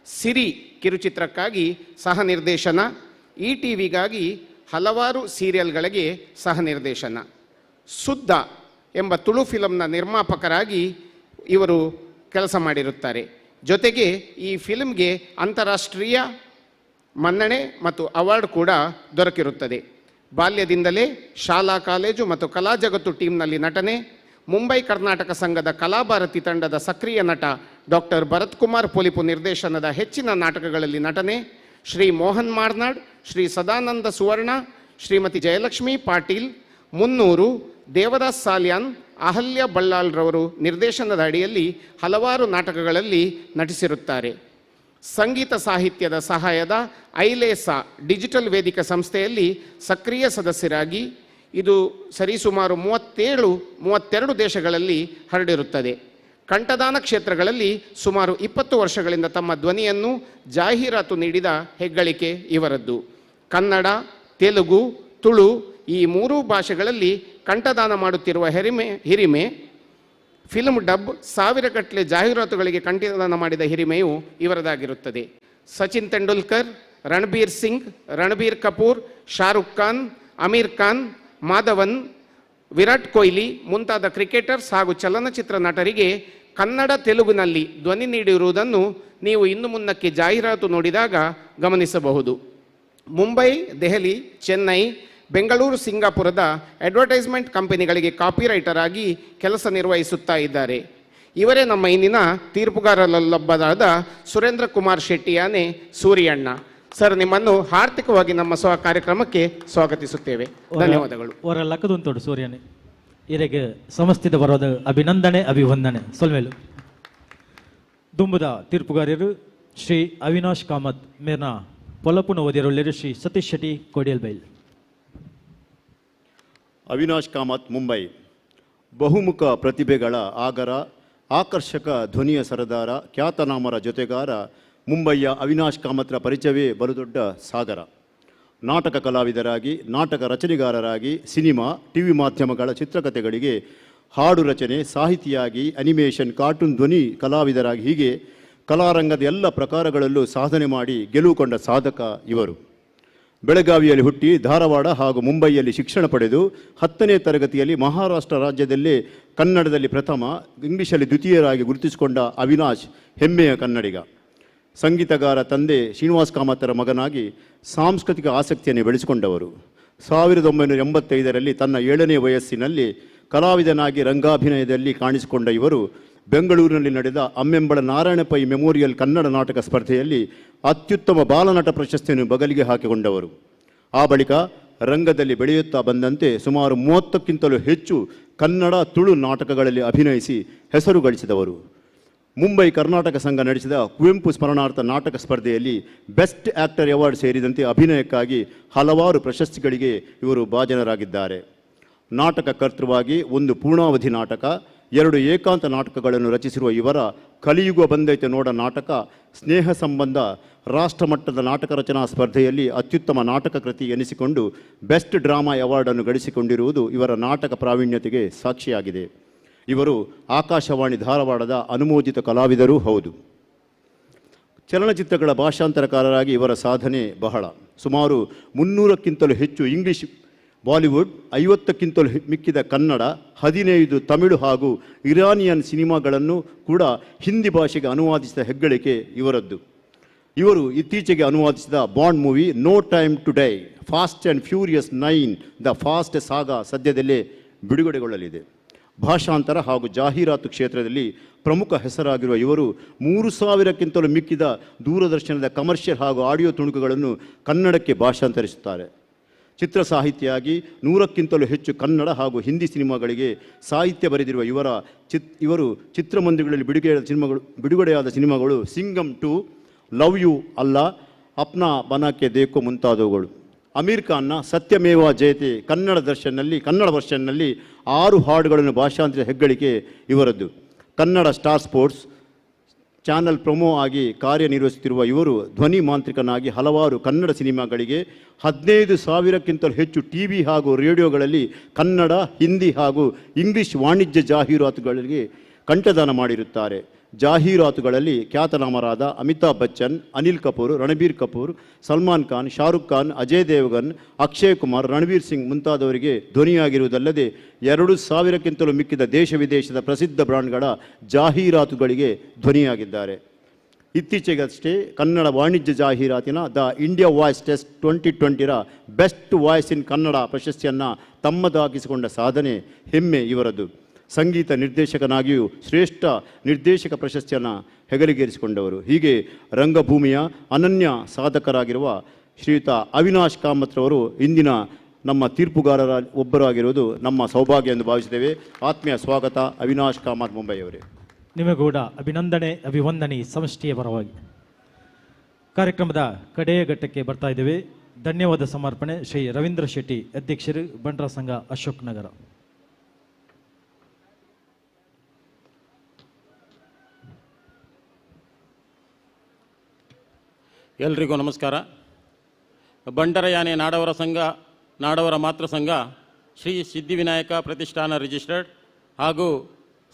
ಸಿರಿ ಕಿರುಚಿತ್ರಕ್ಕಾಗಿ ಸಹ ನಿರ್ದೇಶನ, ಇ ಟಿ ವಿಗಾಗಿ ಹಲವಾರು ಸೀರಿಯಲ್ಗಳಿಗೆ ಸಹ ನಿರ್ದೇಶನ, ಸುದ್ದ ಎಂಬ ತುಳು ಫಿಲಂನ ನಿರ್ಮಾಪಕರಾಗಿ ಇವರು ಕೆಲಸ ಮಾಡಿರುತ್ತಾರೆ. ಜೊತೆಗೆ ಈ ಫಿಲ್ಮ್ಗೆ ಅಂತಾರಾಷ್ಟ್ರೀಯ ಮನ್ನಣೆ ಮತ್ತು ಅವಾರ್ಡ್ ಕೂಡ ದೊರಕಿರುತ್ತದೆ. ಬಾಲ್ಯದಿಂದಲೇ ಶಾಲಾ, ಕಾಲೇಜು ಮತ್ತು ಕಲಾ ಜಗತ್ತು ಟೀಮ್ನಲ್ಲಿ ನಟನೆ, ಮುಂಬೈ ಕರ್ನಾಟಕ ಸಂಘದ ಕಲಾಭಾರತಿ ತಂಡದ ಸಕ್ರಿಯ ನಟ ಡಾಕ್ಟರ್ ಭರತ್ ಕುಮಾರ್ ಪೊಲಿಪು ನಿರ್ದೇಶನದ ಹೆಚ್ಚಿನ ನಾಟಕಗಳಲ್ಲಿ ನಟನೆ, ಶ್ರೀ ಮೋಹನ್ ಮಾರ್ನಾಡ್, ಶ್ರೀ ಸದಾನಂದ ಸುವರ್ಣ, ಶ್ರೀಮತಿ ಜಯಲಕ್ಷ್ಮಿ ಪಾಟೀಲ್, ಮುನ್ನೂರು, ದೇವದಾಸ್ ಸಾಲ್ಯಾನ್, ಅಹಲ್ಯ ಬಳ್ಳಾಳ್ರವರು ನಿರ್ದೇಶನದ ಅಡಿಯಲ್ಲಿ ಹಲವಾರು ನಾಟಕಗಳಲ್ಲಿ ನಟಿಸಿರುತ್ತಾರೆ. ಸಂಗೀತ ಸಾಹಿತ್ಯದ ಸಹಾಯದ ಐಲೇಸಾ ಡಿಜಿಟಲ್ ವೇದಿಕ ಸಂಸ್ಥೆಯಲ್ಲಿ ಸಕ್ರಿಯ ಸದಸ್ಯರಾಗಿ ಇದು ಸರಿಸುಮಾರು 32 ದೇಶಗಳಲ್ಲಿ ಹರಡಿರುತ್ತದೆ. ಕಂಠದಾನ ಕ್ಷೇತ್ರಗಳಲ್ಲಿ ಸುಮಾರು 20 ವರ್ಷಗಳಿಂದ ತಮ್ಮ ಧ್ವನಿಯನ್ನು ಜಾಹೀರಾತು ನೀಡಿದ ಹೆಗ್ಗಳಿಕೆ ಇವರದ್ದು. ಕನ್ನಡ, ತೆಲುಗು, ತುಳು ಈ ಮೂರೂ ಭಾಷೆಗಳಲ್ಲಿ ಕಂಠದಾನ ಮಾಡುತ್ತಿರುವ ಹಿರಿಮೆ, ಫಿಲ್ಮ್ ಡಬ್, ಸಾವಿರಗಟ್ಟಲೆ ಜಾಹೀರಾತುಗಳಿಗೆ ಕಂಠದಾನ ಮಾಡಿದ ಹಿರಿಮೆಯು ಇವರದಾಗಿರುತ್ತದೆ. ಸಚಿನ್ ತೆಂಡೂಲ್ಕರ್, ರಣಬೀರ್ ಸಿಂಗ್, ರಣಬೀರ್ ಕಪೂರ್, ಶಾರುಖ್ ಖಾನ್, ಅಮೀರ್ ಖಾನ್, ಮಾಧವನ್, ವಿರಾಟ್ ಕೊಹ್ಲಿ ಮುಂತಾದ ಕ್ರಿಕೆಟರ್ಸ್ ಹಾಗೂ ಚಲನಚಿತ್ರ ನಟರಿಗೆ ಕನ್ನಡ, ತೆಲುಗಿನಲ್ಲಿ ಧ್ವನಿ ನೀಡಿರುವುದನ್ನು ನೀವು ಇನ್ನು ಮುನ್ನಕ್ಕೆ ಜಾಹೀರಾತು ನೋಡಿದಾಗ ಗಮನಿಸಬಹುದು. ಮುಂಬೈ, ದೆಹಲಿ, ಚೆನ್ನೈ, ಬೆಂಗಳೂರು, ಸಿಂಗಾಪುರದ ಅಡ್ವರ್ಟೈಸ್ಮೆಂಟ್ ಕಂಪನಿಗಳಿಗೆ ಕಾಪಿರೈಟರ್ ಆಗಿ ಕೆಲಸ ನಿರ್ವಹಿಸುತ್ತಾ ಇದ್ದಾರೆ. ಇವರೇ ನಮ್ಮ ಇಂದಿನ ತೀರ್ಪುಗಾರರಲ್ಲೊಬ್ಬರಾದ ಸುರೇಂದ್ರ ಕುಮಾರ್ ಶೆಟ್ಟಿಯಾನೆ ಸೂರಿಯಣ್ಣ. ಸರ್, ನಿಮ್ಮನ್ನು ಹಾರ್ದಿಕವಾಗಿ ನಮ್ಮ ಕಾರ್ಯಕ್ರಮಕ್ಕೆ ಸ್ವಾಗತಿಸುತ್ತೇವೆ. ಧನ್ಯವಾದಗಳು. ಅವರ ಲಕ್ಕದುಂತೋಡು ಸೂರ್ಯನೇ ಇರೆಗೆ ಸಮಸ್ತಿದ ಬರೋದ ಅಭಿನಂದನೆ, ಅಭಿವಂದನೆ. ಸೊಲ್ಮೇಲು ದುಂಬುದ ತೀರ್ಪುಗಾರರು ಶ್ರೀ ಅವಿನಾಶ್ ಕಾಮತ್, ಮೇರ್ನ ಪೊಲಪುನ ಓದಿರುಳ್ಳಿರು ಶ್ರೀ ಸತೀಶ್ ಶೆಟ್ಟಿ ಕೋಡಿಯಲ್ಬೈಲ್. ಅವಿನಾಶ್ ಕಾಮತ್, ಮುಂಬೈ. ಬಹುಮುಖ ಪ್ರತಿಭೆಗಳ ಆಗರ, ಆಕರ್ಷಕ ಧ್ವನಿಯ ಸರದಾರ, ಖ್ಯಾತನಾಮರ ಜೊತೆಗಾರ ಮುಂಬೈಯ ಅವಿನಾಶ್ ಕಾಮತ್ರ ಪರಿಚಯವೇ ಬಲುದೊಡ್ಡ ಸಾಗರ. ನಾಟಕ ಕಲಾವಿದರಾಗಿ, ನಾಟಕ ರಚನೆಗಾರರಾಗಿ, ಸಿನಿಮಾ, ಟಿವಿ ಮಾಧ್ಯಮಗಳ ಚಿತ್ರಕಥೆಗಳಿಗೆ ಹಾಡು ರಚನೆ, ಸಾಹಿತಿಯಾಗಿ, ಅನಿಮೇಷನ್, ಕಾರ್ಟೂನ್ ಧ್ವನಿ ಕಲಾವಿದರಾಗಿ, ಹೀಗೆ ಕಲಾರಂಗದ ಎಲ್ಲ ಪ್ರಕಾರಗಳಲ್ಲೂ ಸಾಧನೆ ಮಾಡಿ ಗೆಲುವು ಕೊಂಡ ಸಾಧಕ ಇವರು. ಬೆಳಗಾವಿಯಲ್ಲಿ ಹುಟ್ಟಿ ಧಾರವಾಡ ಹಾಗೂ ಮುಂಬೈಯಲ್ಲಿ ಶಿಕ್ಷಣ ಪಡೆದು 10ನೇ ತರಗತಿಯಲ್ಲಿ ಮಹಾರಾಷ್ಟ್ರ ರಾಜ್ಯದಲ್ಲೇ ಕನ್ನಡದಲ್ಲಿ ಪ್ರಥಮ, ಇಂಗ್ಲೀಷಲ್ಲಿ ದ್ವಿತೀಯರಾಗಿ ಗುರುತಿಸಿಕೊಂಡ ಅವಿನಾಶ್ ಹೆಮ್ಮೆಯ ಕನ್ನಡಿಗ. ಸಂಗೀತಗಾರ ತಂದೆ ಶ್ರೀನಿವಾಸ್ ಕಾಮತರ ಮಗನಾಗಿ ಸಾಂಸ್ಕೃತಿಕ ಆಸಕ್ತಿಯನ್ನು ಬೆಳೆಸಿಕೊಂಡವರು. 1985ರಲ್ಲಿ ತನ್ನ 7ನೇ ವಯಸ್ಸಿನಲ್ಲಿ ಕಲಾವಿದನಾಗಿ ರಂಗಾಭಿನಯದಲ್ಲಿ ಕಾಣಿಸಿಕೊಂಡ ಇವರು ಬೆಂಗಳೂರಿನಲ್ಲಿ ನಡೆದ ಅಮ್ಮೆಂಬಳ ನಾರಾಯಣ ಪೈ ಮೆಮೋರಿಯಲ್ ಕನ್ನಡ ನಾಟಕ ಸ್ಪರ್ಧೆಯಲ್ಲಿ ಅತ್ಯುತ್ತಮ ಬಾಲನಟ ಪ್ರಶಸ್ತಿಯನ್ನು ಬಗಲಿಗೆ ಹಾಕಿಕೊಂಡವರು. ಆ ಬಳಿಕ ರಂಗದಲ್ಲಿ ಬೆಳೆಯುತ್ತಾ ಬಂದಂತೆ ಸುಮಾರು 30ಕ್ಕಿಂತಲೂ ಹೆಚ್ಚು ಕನ್ನಡ, ತುಳು ನಾಟಕಗಳಲ್ಲಿ ಅಭಿನಯಿಸಿ ಹೆಸರು ಗಳಿಸಿದವರು. ಮುಂಬೈ ಕರ್ನಾಟಕ ಸಂಘ ನಡೆಸಿದ ಕುವೆಂಪು ಸ್ಮರಣಾರ್ಥ ನಾಟಕ ಸ್ಪರ್ಧೆಯಲ್ಲಿ ಬೆಸ್ಟ್ ಆ್ಯಕ್ಟರ್ ಅವಾರ್ಡ್ ಸೇರಿದಂತೆ ಅಭಿನಯಕ್ಕಾಗಿ ಹಲವಾರು ಪ್ರಶಸ್ತಿಗಳಿಗೆ ಇವರು ಭಾಜನರಾಗಿದ್ದಾರೆ. ನಾಟಕ ಕರ್ತೃವಾಗಿ ಒಂದು ಪೂರ್ಣಾವಧಿ ನಾಟಕ, 2 ಏಕಾಂತ ನಾಟಕಗಳನ್ನು ರಚಿಸಿರುವ ಇವರ ಕಲಿಯುಗ ಬಂದೈತೆ ನೋಡ ನಾಟಕ ಸ್ನೇಹ ಸಂಬಂಧ ರಾಷ್ಟ್ರಮಟ್ಟದ ನಾಟಕ ರಚನಾ ಸ್ಪರ್ಧೆಯಲ್ಲಿ ಅತ್ಯುತ್ತಮ ನಾಟಕ ಕೃತಿ ಎನಿಸಿಕೊಂಡು ಬೆಸ್ಟ್ ಡ್ರಾಮಾ ಅವಾರ್ಡನ್ನು ಗಳಿಸಿಕೊಂಡಿರುವುದು ಇವರ ನಾಟಕ ಪ್ರಾವೀಣ್ಯತೆಗೆ ಸಾಕ್ಷಿಯಾಗಿದೆ. ಇವರು ಆಕಾಶವಾಣಿ ಧಾರವಾಡದ ಅನುಮೋದಿತ ಕಲಾವಿದರೂ ಹೌದು. ಚಲನಚಿತ್ರಗಳ ಭಾಷಾಂತರಕಾರರಾಗಿ ಇವರ ಸಾಧನೆ ಬಹಳ. ಸುಮಾರು 300ಕ್ಕಿಂತಲೂ ಹೆಚ್ಚು ಇಂಗ್ಲಿಷ್, ಬಾಲಿವುಡ್, 50ಕ್ಕಿಂತಲೂ ಮಿಕ್ಕಿದ ಕನ್ನಡ, 15 ತಮಿಳು ಹಾಗೂ ಇರಾನಿಯನ್ ಸಿನಿಮಾಗಳನ್ನು ಕೂಡ ಹಿಂದಿ ಭಾಷೆಗೆ ಅನುವಾದಿಸಿದ ಹೆಗ್ಗಳಿಕೆ ಇವರದ್ದು. ಇವರು ಇತ್ತೀಚೆಗೆ ಅನುವಾದಿಸಿದ Bond movie no time to die, fast and furious 9 the fast saga ಸದ್ಯದಲ್ಲೇ ಬಿಡುಗಡೆಗೊಳ್ಳಲಿದೆ. ಭಾಷಾಂತರ ಹಾಗೂ ಜಾಹೀರಾತು ಕ್ಷೇತ್ರದಲ್ಲಿ ಪ್ರಮುಖ ಹೆಸರಾಗಿರುವ ಇವರು 3000ಕ್ಕಿಂತಲೂ ಮಿಕ್ಕಿದ ದೂರದರ್ಶನದ ಕಮರ್ಷಿಯಲ್ ಹಾಗೂ ಆಡಿಯೋ ತುಣುಕುಗಳನ್ನು ಕನ್ನಡಕ್ಕೆ ಭಾಷಾಂತರಿಸುತ್ತಾರೆ. ಚಿತ್ರ ಸಾಹಿತಿಯಾಗಿ 100ಕ್ಕಿಂತಲೂ ಹೆಚ್ಚು ಕನ್ನಡ ಹಾಗೂ ಹಿಂದಿ ಸಿನಿಮಾಗಳಿಗೆ ಸಾಹಿತ್ಯ ಬರೆದಿರುವ ಇವರು ಚಿತ್ರಮಂದಿರಗಳಲ್ಲಿ ಬಿಡುಗಡೆಯಾದ ಸಿನಿಮಾಗಳು ಸಿಂಗಮ್ 2, ಲವ್ you ಅಲ್ಲ, ಅಪ್ನಾ ಬನಾಕೆ ದೇಕೋ ಮುಂತಾದವುಗಳು. ಅಮೀರ್ ಖಾನ್ನ ಸತ್ಯಮೇವ ಜಯತೆ ಕನ್ನಡ ವರ್ಷನ್ನಲ್ಲಿ 6 ಹಾಡುಗಳನ್ನು ಭಾಷಾಂತರ ಹೆಗ್ಗಳಿಕೆ ಇವರದ್ದು. Kannada star sports channel promo ಆಗಿ ಕಾರ್ಯನಿರ್ವಹಿಸುತ್ತಿರುವ ಇವರು ಧ್ವನಿ ಮಾಂತ್ರಿಕನಾಗಿ ಹಲವಾರು ಕನ್ನಡ ಸಿನಿಮಾಗಳಿಗೆ 15,000ಕ್ಕಿಂತಲೂ ಹೆಚ್ಚು ಟಿ ವಿ ಹಾಗೂ ರೇಡಿಯೋಗಳಲ್ಲಿ ಕನ್ನಡ, ಹಿಂದಿ ಹಾಗೂ ಇಂಗ್ಲಿಷ್ ವಾಣಿಜ್ಯ ಜಾಹೀರಾತುಗಳಿಗೆ ಕಂಠದಾನ ಮಾಡಿರುತ್ತಾರೆ. ಜಾಹೀರಾತುಗಳಲ್ಲಿ ಖ್ಯಾತನಾಮರಾದ ಅಮಿತಾಬ್ ಬಚ್ಚನ್, ಅನಿಲ್ ಕಪೂರ್, ರಣಬೀರ್ ಕಪೂರ್, ಸಲ್ಮಾನ್ ಖಾನ್, ಶಾರುಖ್ ಖಾನ್, ಅಜಯ್ ದೇವಗನ್, ಅಕ್ಷಯ್ ಕುಮಾರ್, ರಣವೀರ್ ಸಿಂಗ್ ಮುಂತಾದವರಿಗೆ ಧ್ವನಿಯಾಗಿರುವುದಲ್ಲದೆ 2000ಕ್ಕಿಂತಲೂ ಮಿಕ್ಕಿದ ದೇಶ ವಿದೇಶದ ಪ್ರಸಿದ್ಧ ಬ್ರಾಂಡ್ಗಳ ಜಾಹೀರಾತುಗಳಿಗೆ ಧ್ವನಿಯಾಗಿದ್ದಾರೆ. ಇತ್ತೀಚೆಗಷ್ಟೇ ಕನ್ನಡ ವಾಣಿಜ್ಯ ಜಾಹೀರಾತಿನ the India voice test 2020ರ best voice in Kannada ಪ್ರಶಸ್ತಿಯನ್ನು ತಮ್ಮದಾಗಿಸಿಕೊಂಡ ಸಾಧನೆ ಹೆಮ್ಮೆ ಇವರದ್ದು. ಸಂಗೀತ ನಿರ್ದೇಶಕನಾಗಿಯೂ ಶ್ರೇಷ್ಠ ನಿರ್ದೇಶಕ ಪ್ರಶಸ್ತಿಯನ್ನು ಹೆಗಲಿಗೇರಿಸಿಕೊಂಡವರು. ಹೀಗೆ ರಂಗಭೂಮಿಯ ಅನನ್ಯ ಸಾಧಕರಾಗಿರುವ ಶ್ರೀಯುತ ಅವಿನಾಶ್ ಕಾಮತ್ರವರು ಇಂದಿನ ನಮ್ಮ ತೀರ್ಪುಗಾರರ ಒಬ್ಬರಾಗಿರುವುದು ನಮ್ಮ ಸೌಭಾಗ್ಯ ಎಂದು ಭಾವಿಸಿದ್ದೇವೆ. ಆತ್ಮೀಯ ಸ್ವಾಗತ ಅವಿನಾಶ್ ಕಾಮತ್ ಮುಂಬೈಯವರೇ. ನಿಮಗೂಡ ಅಭಿನಂದನೆ ಅಭಿವಂದನೆ ಸಮಷ್ಟಿಯ ಪರವಾಗಿ. ಕಾರ್ಯಕ್ರಮದ ಕಡೆಯ ಘಟ್ಟಕ್ಕೆ ಬರ್ತಾ ಇದ್ದೇವೆ. ಧನ್ಯವಾದ ಸಮರ್ಪಣೆ ಶ್ರೀ ರವೀಂದ್ರ ಶೆಟ್ಟಿ, ಅಧ್ಯಕ್ಷರು, ಬಂಟರ ಸಂಘ, ಅಶೋಕ್ ನಗರ. ಎಲ್ರಿಗೂ ನಮಸ್ಕಾರ. ಬಂಟರ ಯಾನೆ ನಾಡವರ ಸಂಘ, ನಾಡವರ ಮಾತೃ ಸಂಘ, ಶ್ರೀ ಸಿದ್ಧಿವಿನಾಯಕ ಪ್ರತಿಷ್ಠಾನ ರಿಜಿಸ್ಟರ್ಡ್ ಹಾಗೂ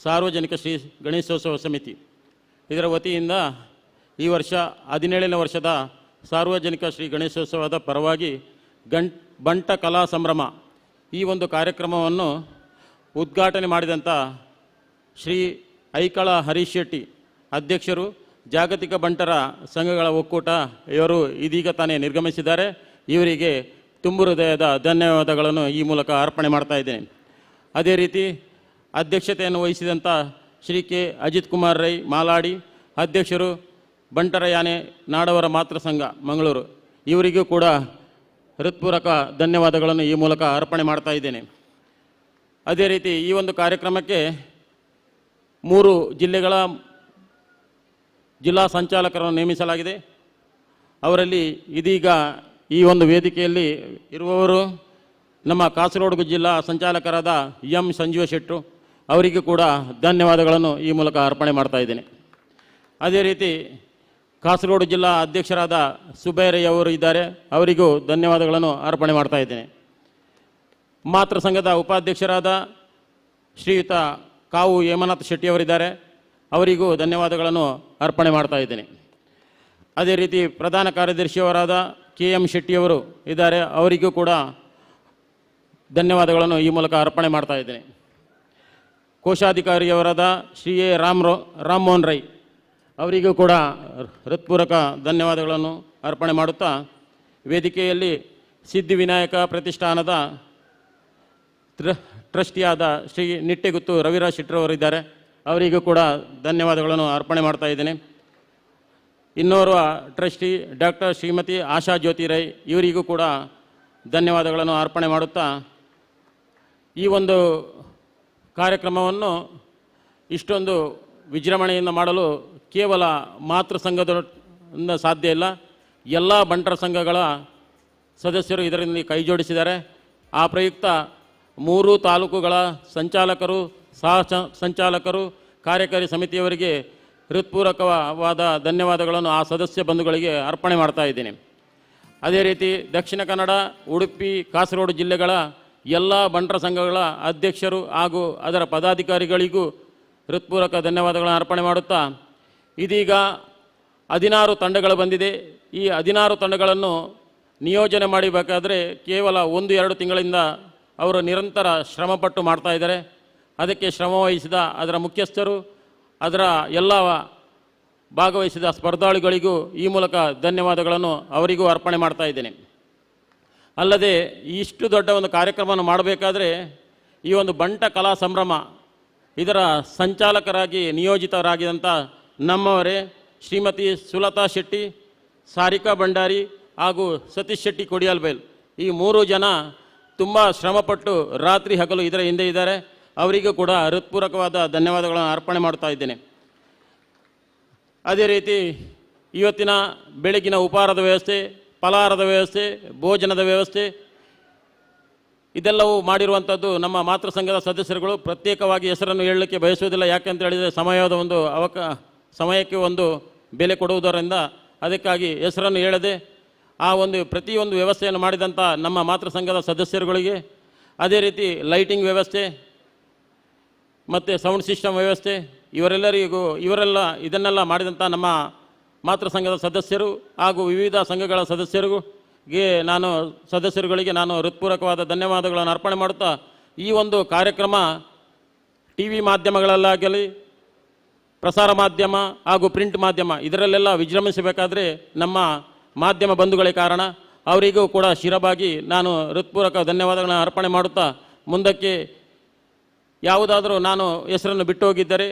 ಸಾರ್ವಜನಿಕ ಶ್ರೀ ಗಣೇಶೋತ್ಸವ ಸಮಿತಿ ಇದರ ವತಿಯಿಂದ ಈ ವರ್ಷ 17ನೇ ವರ್ಷದ ಸಾರ್ವಜನಿಕ ಶ್ರೀ ಗಣೇಶೋತ್ಸವದ ಪರವಾಗಿ ಬಂಟ ಕಲಾ ಸಂಭ್ರಮ ಈ ಒಂದು ಕಾರ್ಯಕ್ರಮವನ್ನು ಉದ್ಘಾಟನೆ ಮಾಡಿದಂಥ ಶ್ರೀ ಐಕಳ ಹರೀಶ್ ಶೆಟ್ಟಿ ಅಧ್ಯಕ್ಷರು, ಜಾಗತಿಕ ಬಂಟರ ಸಂಘಗಳ ಒಕ್ಕೂಟ, ಇವರು ಇದೀಗ ತಾನೇ ನಿರ್ಗಮಿಸಿದ್ದಾರೆ. ಇವರಿಗೆ ತುಂಬು ಹೃದಯದ ಧನ್ಯವಾದಗಳನ್ನು ಈ ಮೂಲಕ ಅರ್ಪಣೆ ಮಾಡ್ತಾ ಇದ್ದೇನೆ. ಅದೇ ರೀತಿ ಅಧ್ಯಕ್ಷತೆಯನ್ನು ವಹಿಸಿದಂಥ ಶ್ರೀ ಕೆ ಅಜಿತ್ ಕುಮಾರ್ ರೈ ಮಾಲಾಡಿ, ಅಧ್ಯಕ್ಷರು, ಬಂಟರ ಯಾನೆ ನಾಡವರ ಮಾತೃ ಸಂಘ ಮಂಗಳೂರು, ಇವರಿಗೂ ಕೂಡ ಹೃತ್ಪೂರ್ವಕ ಧನ್ಯವಾದಗಳನ್ನು ಈ ಮೂಲಕ ಅರ್ಪಣೆ ಮಾಡ್ತಾ ಇದ್ದೇನೆ. ಅದೇ ರೀತಿ ಈ ಒಂದು ಕಾರ್ಯಕ್ರಮಕ್ಕೆ 3 ಜಿಲ್ಲೆಗಳ ಜಿಲ್ಲಾ ಸಂಚಾಲಕರನ್ನು ನೇಮಿಸಲಾಗಿದೆ. ಅವರಲ್ಲಿ ಇದೀಗ ಈ ಒಂದು ವೇದಿಕೆಯಲ್ಲಿ ಇರುವವರು ನಮ್ಮ ಕಾಸರಗೋಡು ಜಿಲ್ಲಾ ಸಂಚಾಲಕರಾದ ಎಂ ಸಂಜೀವ ಶೆಟ್ಟರು, ಅವರಿಗೂ ಕೂಡ ಧನ್ಯವಾದಗಳನ್ನು ಈ ಮೂಲಕ ಅರ್ಪಣೆ ಮಾಡ್ತಾ ಇದ್ದೇನೆ. ಅದೇ ರೀತಿ ಕಾಸರಗೋಡು ಜಿಲ್ಲಾ ಅಧ್ಯಕ್ಷರಾದ ಸುಬೈರಯ್ಯವರು ಇದ್ದಾರೆ, ಅವರಿಗೂ ಧನ್ಯವಾದಗಳನ್ನು ಅರ್ಪಣೆ ಮಾಡ್ತಾ ಇದ್ದೇನೆ. ಮಾತೃ ಸಂಘದ ಉಪಾಧ್ಯಕ್ಷರಾದ ಶ್ರೀಯುತ ಕಾವು ಹೇಮನಾಥ್ ಶೆಟ್ಟಿಯವರಿದ್ದಾರೆ, ಅವರಿಗೂ ಧನ್ಯವಾದಗಳನ್ನು ಅರ್ಪಣೆ ಮಾಡ್ತಾ ಇದ್ದೇನೆ. ಅದೇ ರೀತಿ ಪ್ರಧಾನ ಕಾರ್ಯದರ್ಶಿಯವರಾದ ಕೆ ಎಂ ಶೆಟ್ಟಿಯವರು ಇದ್ದಾರೆ, ಅವರಿಗೂ ಕೂಡ ಧನ್ಯವಾದಗಳನ್ನು ಈ ಮೂಲಕ ಅರ್ಪಣೆ ಮಾಡ್ತಾ ಇದ್ದೇನೆ. ಕೋಶಾಧಿಕಾರಿಯವರಾದ ಶ್ರೀ ಎ ರಾಮಮೋಹನ್ ರೈ ಅವರಿಗೂ ಕೂಡ ಹೃತ್ಪೂರ್ವಕ ಧನ್ಯವಾದಗಳನ್ನು ಅರ್ಪಣೆ ಮಾಡುತ್ತಾ, ವೇದಿಕೆಯಲ್ಲಿ ಸಿದ್ಧಿವಿನಾಯಕ ಪ್ರತಿಷ್ಠಾನದ ಟ್ರಸ್ಟಿಯಾದ ಶ್ರೀ ನಿಟ್ಟೆಗುತ್ತು ರವಿರಾಜ್ ಶೆಟ್ಟರವರಿದ್ದಾರೆ, ಅವರಿಗೂ ಕೂಡ ಧನ್ಯವಾದಗಳನ್ನು ಅರ್ಪಣೆ ಮಾಡ್ತಾ ಇದ್ದೇನೆ. ಇನ್ನೋರ್ವ ಟ್ರಸ್ಟಿ ಡಾಕ್ಟರ್ ಶ್ರೀಮತಿ ಆಶಾ ಜ್ಯೋತಿ ರೈ ಇವರಿಗೂ ಕೂಡ ಧನ್ಯವಾದಗಳನ್ನು ಅರ್ಪಣೆ ಮಾಡುತ್ತಾ, ಈ ಒಂದು ಕಾರ್ಯಕ್ರಮವನ್ನು ಇಷ್ಟೊಂದು ವಿಜೃಂಭಣೆಯಿಂದ ಮಾಡಲು ಕೇವಲ ಮಾತೃ ಸಂಘದಿಂದ ಸಾಧ್ಯ ಇಲ್ಲ, ಎಲ್ಲ ಬಂಟರ ಸಂಘಗಳ ಸದಸ್ಯರು ಇದರಲ್ಲಿ ಕೈ ಜೋಡಿಸಿದ್ದಾರೆ. ಆ ಪ್ರಯುಕ್ತ 3 ತಾಲೂಕುಗಳ ಸಂಚಾಲಕರು, ಸಹ ಸಂಚಾಲಕರು, ಕಾರ್ಯಕಾರಿ ಸಮಿತಿಯವರಿಗೆ ಹೃತ್ಪೂರ್ವಕವಾದ ಧನ್ಯವಾದಗಳನ್ನು ಆ ಸದಸ್ಯ ಬಂಧುಗಳಿಗೆ ಅರ್ಪಣೆ ಮಾಡ್ತಾ ಇದ್ದೀನಿ. ಅದೇ ರೀತಿ ದಕ್ಷಿಣ ಕನ್ನಡ, ಉಡುಪಿ, ಕಾಸರಗೋಡು ಜಿಲ್ಲೆಗಳ ಎಲ್ಲ ಬಂಟರ ಸಂಘಗಳ ಅಧ್ಯಕ್ಷರು ಹಾಗೂ ಅದರ ಪದಾಧಿಕಾರಿಗಳಿಗೂ ಹೃತ್ಪೂರ್ವಕ ಧನ್ಯವಾದಗಳನ್ನು ಅರ್ಪಣೆ ಮಾಡುತ್ತಾ, ಇದೀಗ 16 ತಂಡಗಳು ಬಂದಿದೆ. ಈ 16 ತಂಡಗಳನ್ನು ನಿಯೋಜನೆ ಮಾಡಬೇಕಾದರೆ ಕೇವಲ 1-2 ತಿಂಗಳಿಂದ ಅವರು ನಿರಂತರ ಶ್ರಮಪಟ್ಟು ಮಾಡ್ತಾ ಇದ್ದಾರೆ. ಅದಕ್ಕೆ ಶ್ರಮವಹಿಸಿದ ಅದರ ಮುಖ್ಯಸ್ಥರು, ಅದರ ಎಲ್ಲ ಭಾಗವಹಿಸಿದ ಸ್ಪರ್ಧಾಳುಗಳಿಗೂ ಈ ಮೂಲಕ ಧನ್ಯವಾದಗಳನ್ನು ಅವರಿಗೂ ಅರ್ಪಣೆ ಮಾಡ್ತಾ ಇದ್ದೇನೆ. ಅಲ್ಲದೆ ಇಷ್ಟು ದೊಡ್ಡ ಒಂದು ಕಾರ್ಯಕ್ರಮವನ್ನು ಮಾಡಬೇಕಾದ್ರೆ ಈ ಒಂದು ಬಂಟ ಕಲಾ ಸಂಭ್ರಮ ಇದರ ಸಂಚಾಲಕರಾಗಿ ನಿಯೋಜಿತರಾಗಿದ್ದಂಥ ನಮ್ಮವರೇ ಶ್ರೀಮತಿ ಸುಲತಾ ಶೆಟ್ಟಿ, ಸಾರಿಕಾ ಭಂಡಾರಿ ಹಾಗೂ ಸತೀಶ್ ಶೆಟ್ಟಿ ಕೊಡಿಯಾಲ್ಬೈಲ್ ಈ 3 ಜನ ತುಂಬ ಶ್ರಮಪಟ್ಟು ರಾತ್ರಿ ಹಗಲು ಇದರ ಹಿಂದೆ ಇದ್ದಾರೆ. ಅವರಿಗೂ ಕೂಡ ಹೃತ್ಪೂರ್ವಕವಾದ ಧನ್ಯವಾದಗಳನ್ನು ಅರ್ಪಣೆ ಮಾಡ್ತಾ ಇದ್ದೇನೆ. ಅದೇ ರೀತಿ ಇವತ್ತಿನ ಬೆಳಗಿನ ಉಪಹಾರದ ವ್ಯವಸ್ಥೆ, ಫಲಾಹಾರದ ವ್ಯವಸ್ಥೆ, ಭೋಜನದ ವ್ಯವಸ್ಥೆ ಇದೆಲ್ಲವೂ ಮಾಡಿರುವಂಥದ್ದು ನಮ್ಮ ಮಾತೃ ಸಂಘದ ಸದಸ್ಯರುಗಳು. ಪ್ರತ್ಯೇಕವಾಗಿ ಹೆಸರನ್ನು ಹೇಳಲಿಕ್ಕೆ ಬಯಸುವುದಿಲ್ಲ, ಯಾಕೆಂತ ಹೇಳಿದರೆ ಸಮಯದ ಒಂದು ಸಮಯಕ್ಕೆ ಒಂದು ಬೆಲೆ ಕೊಡುವುದರಿಂದ ಅದಕ್ಕಾಗಿ ಹೆಸರನ್ನು ಹೇಳದೆ ಆ ಒಂದು ಪ್ರತಿಯೊಂದು ವ್ಯವಸ್ಥೆಯನ್ನು ಮಾಡಿದಂಥ ನಮ್ಮ ಮಾತೃ ಸಂಘದ ಸದಸ್ಯರುಗಳಿಗೆ, ಅದೇ ರೀತಿ ಲೈಟಿಂಗ್ ವ್ಯವಸ್ಥೆ ಮತ್ತು ಸೌಂಡ್ ಸಿಸ್ಟಮ್ ವ್ಯವಸ್ಥೆ ಇವರೆಲ್ಲರಿಗೂ ಇದನ್ನೆಲ್ಲ ಮಾಡಿದಂಥ ನಮ್ಮ ಮಾತೃ ಸಂಘದ ಸದಸ್ಯರು ಹಾಗೂ ವಿವಿಧ ಸಂಘಗಳ ಸದಸ್ಯರಿಗೆ ನಾನು ಹೃತ್ಪೂರ್ವಕವಾದ ಧನ್ಯವಾದಗಳನ್ನು ಅರ್ಪಣೆ ಮಾಡುತ್ತಾ, ಈ ಒಂದು ಕಾರ್ಯಕ್ರಮ ಟಿ ವಿ ಮಾಧ್ಯಮಗಳಲ್ಲಾಗಲಿ, ಪ್ರಸಾರ ಮಾಧ್ಯಮ ಹಾಗೂ ಪ್ರಿಂಟ್ ಮಾಧ್ಯಮ ಇದರಲ್ಲೆಲ್ಲ ವಿಜೃಂಭಿಸಬೇಕಾದರೆ ನಮ್ಮ ಮಾಧ್ಯಮ ಬಂಧುಗಳೇ ಕಾರಣ. ಅವರಿಗೂ ಕೂಡ ಶಿರಬಾಗಿ ನಾನು ಹೃತ್ಪೂರ್ವಕ ಧನ್ಯವಾದಗಳನ್ನು ಅರ್ಪಣೆ ಮಾಡುತ್ತಾ, ಮುಂದಕ್ಕೆ ಯಾವುದಾದರೂ ನಾನು ಹೆಸರನ್ನು ಬಿಟ್ಟು ಹೋಗಿದ್ದರೆ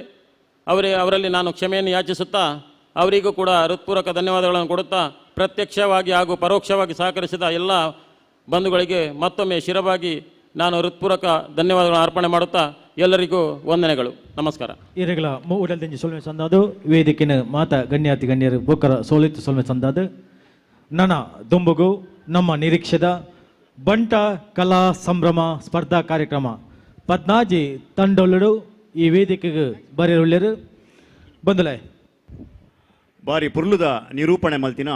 ಅವರಲ್ಲಿ ನಾನು ಕ್ಷಮೆಯನ್ನು ಯಾಚಿಸುತ್ತಾ ಅವರಿಗೂ ಕೂಡ ಹೃತ್ಪೂರ್ವಕ ಧನ್ಯವಾದಗಳನ್ನು ಕೊಡುತ್ತಾ, ಪ್ರತ್ಯಕ್ಷವಾಗಿ ಹಾಗೂ ಪರೋಕ್ಷವಾಗಿ ಸಹಕರಿಸಿದ ಎಲ್ಲ ಬಂಧುಗಳಿಗೆ ಮತ್ತೊಮ್ಮೆ ಶಿರಬಾಗಿ ನಾನು ಹೃತ್ಪೂರ್ವಕ ಧನ್ಯವಾದಗಳನ್ನು ಅರ್ಪಣೆ ಮಾಡುತ್ತಾ ಎಲ್ಲರಿಗೂ ವಂದನೆಗಳು, ನಮಸ್ಕಾರ. ಇರಗಳ ಉಡಲ್ದಿಂಜಿ ಸೊಲ್ಮೆ ಸಂದಾದು ವೇದಿಕೆನ ಮಾತ ಗಣ್ಯಾತಿ ಗಣ್ಯರು ಬೋಕರ ಸೋಲಿತ್ತು ಸೊಲ್ಮೆ ಸಂದಾದು ನನ್ನ ದುಂಬುಗು ನಮ್ಮ ನಿರೀಕ್ಷೆದ ಬಂಟ ಕಲಾ ಸಂಭ್ರಮ ಸ್ಪರ್ಧಾ ಕಾರ್ಯಕ್ರಮ ಪದ್ನಾಜಿ ತಂಡೊಲ್ಲಡು ಈ ವೇದಿಕೆಗೆ ಬರೆಯುಳ್ಳರು ಬಂದಲೆ ಬಾರಿ ಪುರ್ಲುದ ನಿರೂಪಣೆ ಮಲ್ತಿನ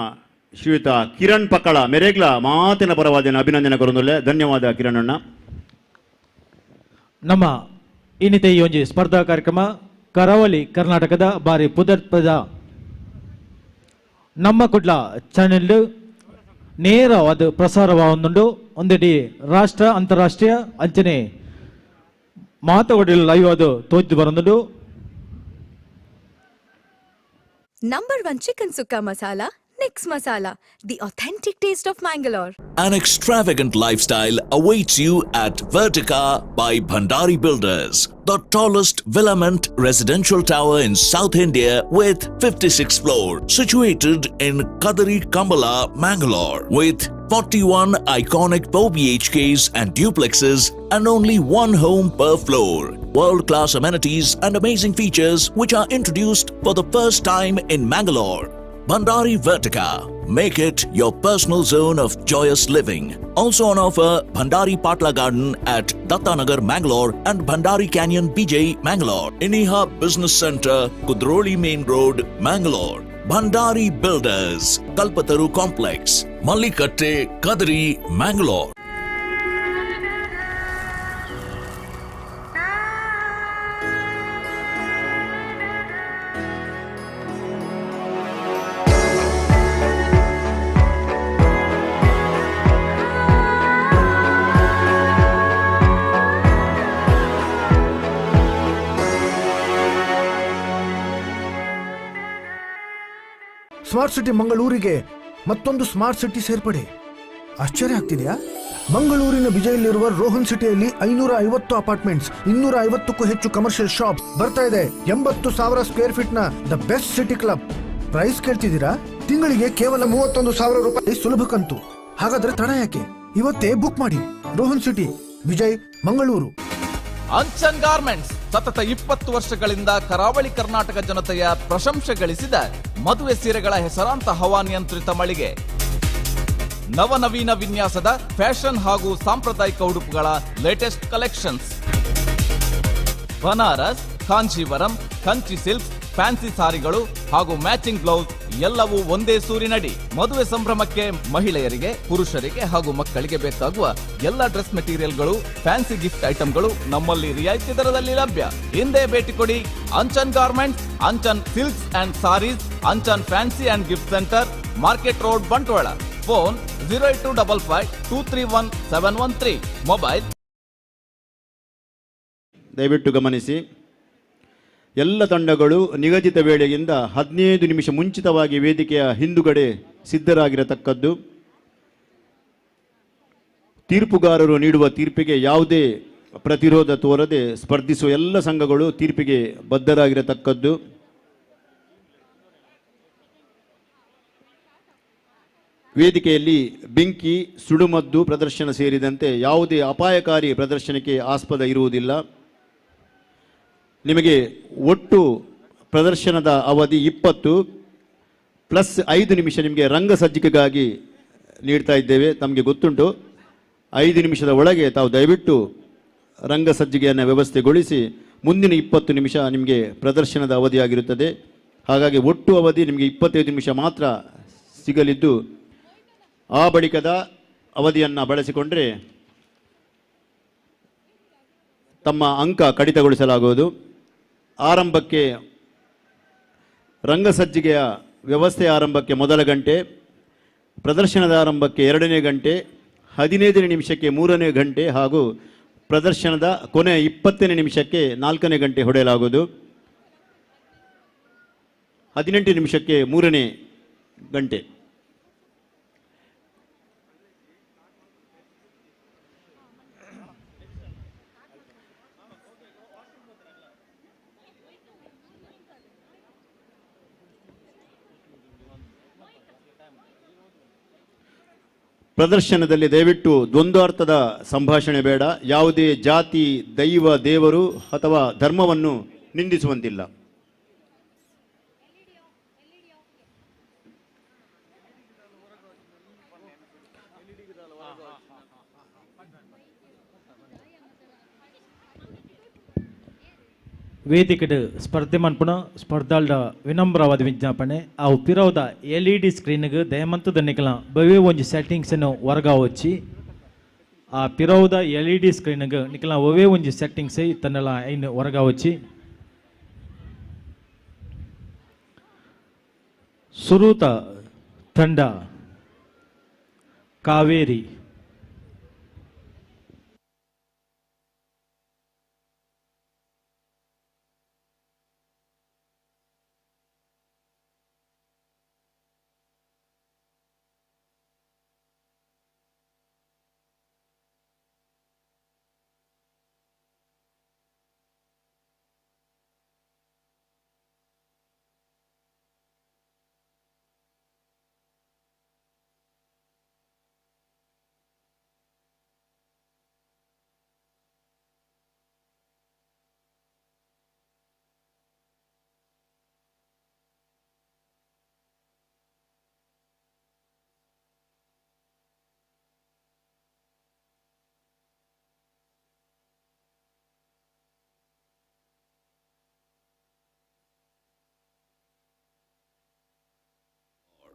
ಶ್ರೀಯುತ ಕಿರಣ್ ಪಕ್ಕಳ ಮೆರೆಗ್ಲ ಮಾತಿನ ಪರವಾದಿನ ಅಭಿನಂದನೆ ಕೊರೊಂದುಲ್ಲೆ. ಧನ್ಯವಾದ ಕಿರಣ್ ಅಣ್ಣ. ನಮ್ಮ ಇನ್ನಿತೆ ಈ ಒಂಜಿ ಸ್ಪರ್ಧಾ ಕಾರ್ಯಕ್ರಮ ಕರಾವಳಿ ಕರ್ನಾಟಕದ ಬಾರಿ ಪುದರ್ಪದ ನಮ್ಮ ಕುಡ್ಲ ಚಾನೆಲ್ ನೇರವಾದ ಪ್ರಸಾರವಾದುಂಡು. ಒಂದೆಡಿ ರಾಷ್ಟ್ರ ಅಂತಾರಾಷ್ಟ್ರೀಯ ಅಂಚನೆ ಮಾತುಗಡಲು ಲೈವ್ ಅದು ತೋಜು ಬರಂದುಂಡು. Number 1 chicken sukka masala, Nix Masala, the authentic taste of Mangalore. An extravagant lifestyle awaits you at Vertica by Bhandari Builders, the tallest villament residential tower in South India with 56 floors, situated in Kadari Kambala, Mangalore, with 41 iconic 4 BHKs and duplexes and only one home per floor. World-class amenities and amazing features which are introduced for the first time in Mangalore. Bhandari Vertica. Make it your personal zone of joyous living. Also on offer, Bhandari Patla Garden at Dattanagar, Mangalore and Bhandari Canyon, BJ, Mangalore. Iniha Business Center, Kudroli Main Road, Mangalore. Bhandari Builders, Kalpataru Complex, Mallikatte, Kadri, Mangalore. Smart city ಮಂಗಳೂರಿಗೆ ಮತ್ತೊಂದು smart city ಸೇರ್ಪಡೆ. ಆಶ್ಚರ್ಯ ಆಗ್ತಿದೆಯಾ? ಮಂಗಳೂರಿನ ಬಿಜೈಲಿರುವ ರೋಹನ್ ಸಿಟಿಯಲ್ಲಿ 550 apartments, 250ಕ್ಕೂ ಹೆಚ್ಚು commercial shops ಬರ್ತಾ ಇದೆ. 80,000 square feet ನ the best city club. Price ಕೇಳ್ತಿದ್ದೀರಾ? ತಿಂಗಳಿಗೆ ಕೇವಲ 31,000 ರೂಪಾಯಿ ಸುಲಭ ಕಂತು. ಹಾಗಾದ್ರೆ ತಡ ಯಾಕೆ? ಇವತ್ತೇ ಬುಕ್ ಮಾಡಿ. Rohan city, Vijay, Mangaluru. Anchan garments ಸತತ 20 ವರ್ಷಗಳಿಂದ ಕರಾವಳಿ ಕರ್ನಾಟಕ ಜನತೆಯ ಪ್ರಶಂಸೆ ಗಳಿಸಿದ ಮದುವೆ ಸೀರೆಗಳ ಹೆಸರಾಂತ ಹವಾನಿಯಂತ್ರಿತ ಮಳಿಗೆ. ನವನವೀನ ವಿನ್ಯಾಸದ ಫ್ಯಾಷನ್ ಹಾಗೂ ಸಾಂಪ್ರದಾಯಿಕ ಉಡುಪುಗಳ latest collections. Banaras, Kanjeevaram, Kanchi silks, fancy ಸಾರಿಗಳು ಹಾಗೂ ಮ್ಯಾಚಿಂಗ್ ಬ್ಲೌಸ್ ಎಲ್ಲವೂ ಒಂದೇ ಸೂರಿನಡಿ. ಮದುವೆ ಸಂಭ್ರಮಕ್ಕೆ ಮಹಿಳೆಯರಿಗೆ, ಪುರುಷರಿಗೆ ಹಾಗೂ ಮಕ್ಕಳಿಗೆ ಬೇಕಾಗುವ ಎಲ್ಲ ಡ್ರೆಸ್ ಮೆಟೀರಿಯಲ್ಗಳು, ಫ್ಯಾನ್ಸಿ ಗಿಫ್ಟ್ ಐಟಂಗಳು ನಮ್ಮಲ್ಲಿ ರಿಯಾಯಿತಿ ದರದಲ್ಲಿ ಲಭ್ಯ. ಹಿಂದೆ ಭೇಟಿ ಕೊಡಿ Anchan garments, Anchan silks and sarees, Anchan fancy and gift centre, market road, Bantwal. Phone 08255 231 713. Mobile. ದಯವಿಟ್ಟು ಗಮನಿಸಿ, ಎಲ್ಲ ತಂಡಗಳು ನಿಗದಿತ ವೇಳೆಗಿಂತ 15 ನಿಮಿಷ ಮುಂಚಿತವಾಗಿ ವೇದಿಕೆಯ ಹಿಂದುಗಡೆ ಸಿದ್ಧರಾಗಿರತಕ್ಕದ್ದು. ತೀರ್ಪುಗಾರರು ನೀಡುವ ತೀರ್ಪಿಗೆ ಯಾವುದೇ ಪ್ರತಿರೋಧ ತೋರದೆ ಸ್ಪರ್ಧಿಸುವ ಎಲ್ಲ ಸಂಘಗಳು ತೀರ್ಪಿಗೆ ಬದ್ಧರಾಗಿರತಕ್ಕದ್ದು. ವೇದಿಕೆಯಲ್ಲಿ ಬೆಂಕಿ, ಸುಡುಮದ್ದು ಪ್ರದರ್ಶನ ಸೇರಿದಂತೆ ಯಾವುದೇ ಅಪಾಯಕಾರಿ ಪ್ರದರ್ಶನಕ್ಕೆ ಆಸ್ಪದ ಇರುವುದಿಲ್ಲ. ನಿಮಗೆ ಒಟ್ಟು ಪ್ರದರ್ಶನದ ಅವಧಿ 20 ಪ್ಲಸ್ 5 ನಿಮಿಷ ನಿಮಗೆ ರಂಗಸಜ್ಜಿಕೆಗಾಗಿ ನೀಡ್ತಾ ಇದ್ದೇವೆ. ತಮಗೆ ಗೊತ್ತುಂಟು, 5 ನಿಮಿಷದ ಒಳಗೆ ತಾವು ದಯವಿಟ್ಟು ರಂಗಸಜ್ಜಿಕೆಯನ್ನು ವ್ಯವಸ್ಥೆಗೊಳಿಸಿ ಮುಂದಿನ 20 ನಿಮಿಷ ನಿಮಗೆ ಪ್ರದರ್ಶನದ ಅವಧಿಯಾಗಿರುತ್ತದೆ. ಹಾಗಾಗಿ ಒಟ್ಟು ಅವಧಿ ನಿಮಗೆ 25 ನಿಮಿಷ ಮಾತ್ರ ಸಿಗಲಿದ್ದು, ಆ ಬಳಿಕದ ಅವಧಿಯನ್ನು ಬಳಸಿಕೊಂಡರೆ ತಮ್ಮ ಅಂಕ ಕಡಿತಗೊಳಿಸಲಾಗುವುದು. ಆರಂಭಕ್ಕೆ ರಂಗಸಜ್ಜಿಗೆಯ ವ್ಯವಸ್ಥೆ ಆರಂಭಕ್ಕೆ ಮೊದಲ ಗಂಟೆ, ಪ್ರದರ್ಶನದ ಆರಂಭಕ್ಕೆ 2ನೇ ಗಂಟೆ, 15ನೇ ನಿಮಿಷಕ್ಕೆ 3ನೇ ಗಂಟೆ ಹಾಗೂ ಪ್ರದರ್ಶನದ ಕೊನೆಯ 20ನೇ ನಿಮಿಷಕ್ಕೆ 4ನೇ ಗಂಟೆ ಹೊಡೆಯಲಾಗುವುದು. 18 ನಿಮಿಷಕ್ಕೆ 3ನೇ ಗಂಟೆ. ಪ್ರದರ್ಶನದಲ್ಲಿ ದಯವಿಟ್ಟು ದ್ವಂದ್ವಾರ್ಥದ ಸಂಭಾಷಣೆ ಬೇಡ. ಯಾವುದೇ ಜಾತಿ, ದೈವ, ದೇವರು ಅಥವಾ ಧರ್ಮವನ್ನು ನಿಂದಿಸುವಂತಿಲ್ಲ. ವೇದಿಕೆಡ್ ಸ್ಪರ್ಧೆ ಮನ್ಪುಣ ಸ್ಪರ್ಧಾಳ್ದ ವಿನಮ್ರವಾದ ವಿಜ್ಞಾಪನೆ. ಅವು ಪಿರವುದ ಎಲ್ ಇ ಡಿ ಸ್ಕ್ರೀನ್ಗೆ ದಯಮಂತದ ನಿಕಲ ಬವೇ ಒಂಜಿ ಸೆಟ್ಟಿಂಗ್ಸನ್ನು ವರ್ಗಾವಚ್ಚಿ. ಆ ಪಿರವುದ ಎಲ್ ಇ ಡಿ ಸ್ಕ್ರೀನ್ಗೆ ನಿಕಲ ಒವೇ ಒಂಜಿ ಸೆಟ್ಟಿಂಗ್ಸ್ ತನ್ನೆಲ್ಲ ಐನ್ ವರ್ಗಾವಚ್ಚಿ. ಸುರೂತ ತಂಡ Kaveri.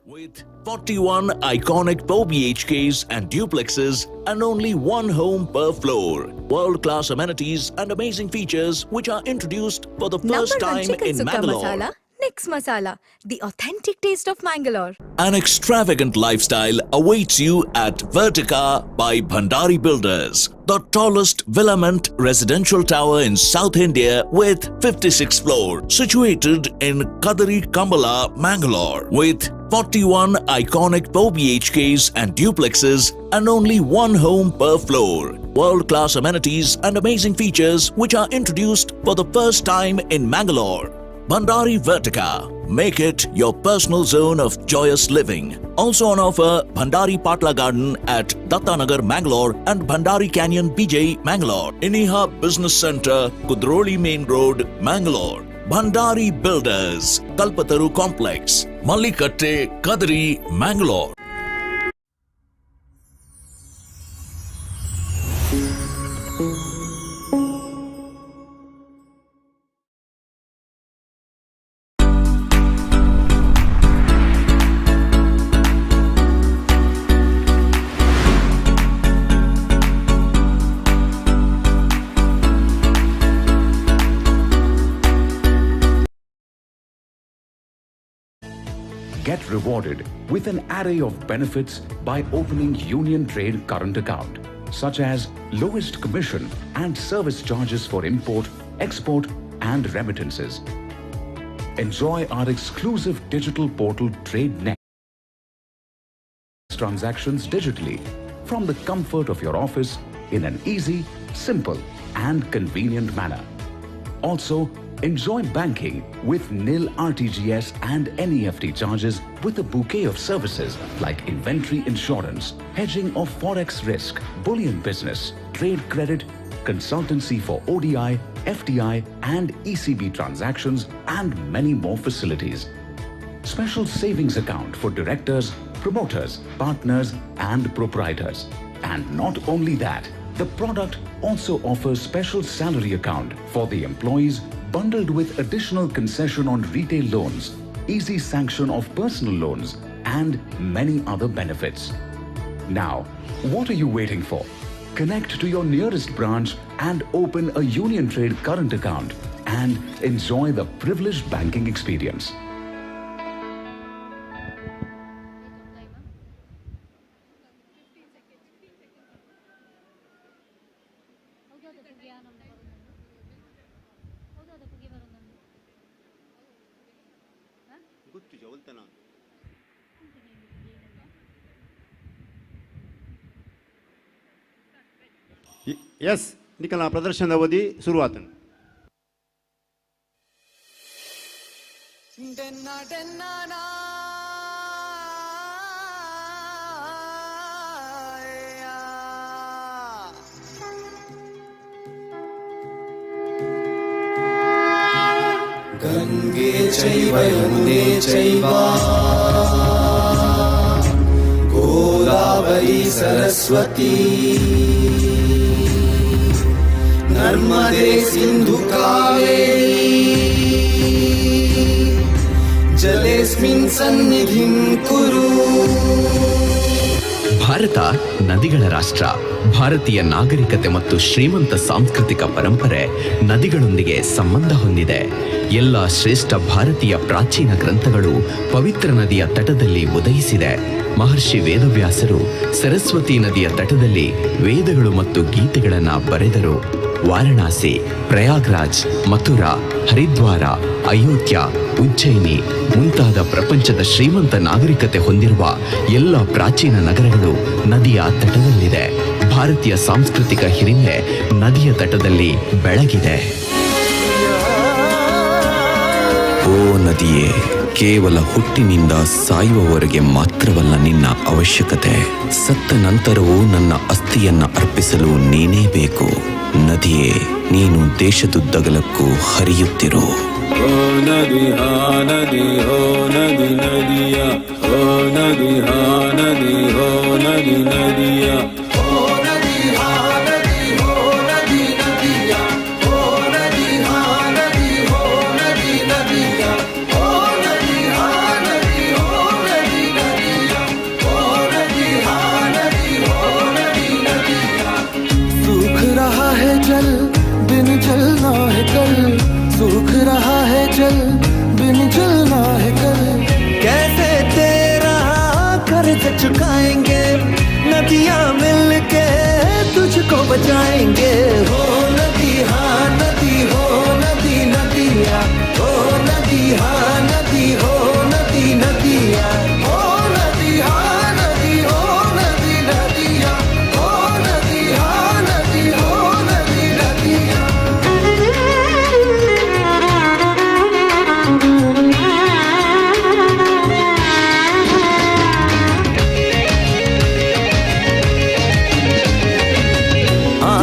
With 41 iconic 4 BHKs and duplexes and only one home per floor. World-class amenities and amazing features which are introduced for the first Number one time chicken in sukka Mangalore. masala, Nix Masala, the authentic taste of Mangalore. An extravagant lifestyle awaits you at Vertica by Bhandari Builders, the tallest villament residential tower in South India with 56 floors, situated in Kadari Kambala, Mangalore, with 41 iconic 4 BHKs and duplexes and only one home per floor. World-class amenities and amazing features which are introduced for the first time in Mangalore. Bhandari Vertica. Make it your personal zone of joyous living. Also on offer, Bhandari Patla Garden at Dattanagar, Mangalore and Bhandari Canyon, BJ, Mangalore. Iniha Business Center, Kudroli Main Road, Mangalore. Bhandari Builders, Kalpataru Complex, Mallikatte, Kadri, Mangalore. Get rewarded with an array of benefits by opening Union Trade current account, such as lowest commission and service charges for import, export and remittances. Enjoy our exclusive digital portal Trade Next transactions digitally from the comfort of your office in an easy, simple and convenient manner. Also, enjoy banking with nil RTGS and NEFT charges with a bouquet of services like inventory insurance, hedging of forex risk, bullion business, trade credit, consultancy for ODI, FDI and ECB transactions and many more facilities. Special savings account for directors, promoters, partners and proprietors. And not only that, the product also offers special salary account for the employees bundled with additional concession on retail loans, easy sanction of personal loans and many other benefits. Now, what are you waiting for? Connect to your nearest branch and open a Union Trade current account and enjoy the privileged banking experience. S ನಿಕಲ ಪ್ರದರ್ಶನದ ಅವಧಿ ಶುರುವಾತನು. ಗಂಗೆ ಚೈವ ಯಮುನೆ ಚೈವ ಗೋದಾವರಿ ಸರಸ್ವತಿ ನರ್ಮದೆ ಸಿಂಧು ಕಾವೇರಿ ಜಲೇಸ್ಮಿನ್ ಸನ್ನಿಧಿಂ ಕುರು. ಭಾರತ ನದಿಗಳ ರಾಷ್ಟ್ರ. ಭಾರತೀಯ ನಾಗರಿಕತೆ ಮತ್ತು ಶ್ರೀಮಂತ ಸಾಂಸ್ಕೃತಿಕ ಪರಂಪರೆ ನದಿಗಳೊಂದಿಗೆ ಸಂಬಂಧ ಹೊಂದಿದೆ. ಎಲ್ಲ ಶ್ರೇಷ್ಠ ಭಾರತೀಯ ಪ್ರಾಚೀನ ಗ್ರಂಥಗಳು ಪವಿತ್ರ ನದಿಯ ತಟದಲ್ಲಿ ಉದಯಿಸಿದೆ. ಮಹರ್ಷಿ ವೇದವ್ಯಾಸರು ಸರಸ್ವತಿ ನದಿಯ ತಟದಲ್ಲಿ ವೇದಗಳು ಮತ್ತು ಗೀತೆಗಳನ್ನು ಬರೆದರು. ವಾರಣಾಸಿ, ಪ್ರಯಾಗ್ರಾಜ್, ಮಥುರಾ, ಹರಿದ್ವಾರ, ಅಯೋಧ್ಯ, ಉಜ್ಜಯಿನಿ ಮುಂತಾದ ಪ್ರಪಂಚದ ಶ್ರೀಮಂತ ನಾಗರಿಕತೆ ಹೊಂದಿರುವ ಎಲ್ಲ ಪ್ರಾಚೀನ ನಗರಗಳು ನದಿಯ ತಟದಲ್ಲಿದೆ. ಭಾರತೀಯ ಸಾಂಸ್ಕೃತಿಕ ಹಿರಿಮೆ ನದಿಯ ತಟದಲ್ಲಿ ಬೆಳಗಿದೆ. ಓ ನದಿಯೇ, ಕೇವಲ ಹುಟ್ಟಿನಿಂದ ಸಾಯುವವರೆಗೆ ಮಾತ್ರವಲ್ಲ ನಿನ್ನ ಅವಶ್ಯಕತೆ, ಸತ್ತ ನಂತರವೂ ನನ್ನ ಅಸ್ಥಿಯನ್ನ ಅರ್ಪಿಸಲು ನೀನೇ ಬೇಕು. ನದಿಯೇ, ನೀನು ದೇಶದುದ್ದಗಲಕ್ಕೂ ಹರಿಯುತ್ತಿರು. ಓ ನದಿ ಹಾ ನದಿ ಹೋ ನದಿ ನದಿಯ, ಓ ನದಿ ಹಾ ನದಿ ಹೋ ನದಿ ನದಿಯ, ಓ ನದಿ ಹಾ ನದಿ ಹೋ ನದಿ ನದಿಯ, ಓ ನದಿ ಹಾ ನದಿ ಹೋ ನದಿ ನದಿಯ, ಓ ನದಿ ಹಾ ನದಿ ಹೋ ನದಿ ನದಿಯ, ಓ ನದಿ ಹಾ ನದಿ ಹೋ ನದಿ ನದಿಯ. सूख रहा है जल बिन जलना है कल, सूख रहा है जल बिन जलना है कल। कैसे तेरा कर्ज चुकाएंगे, नदियां मिल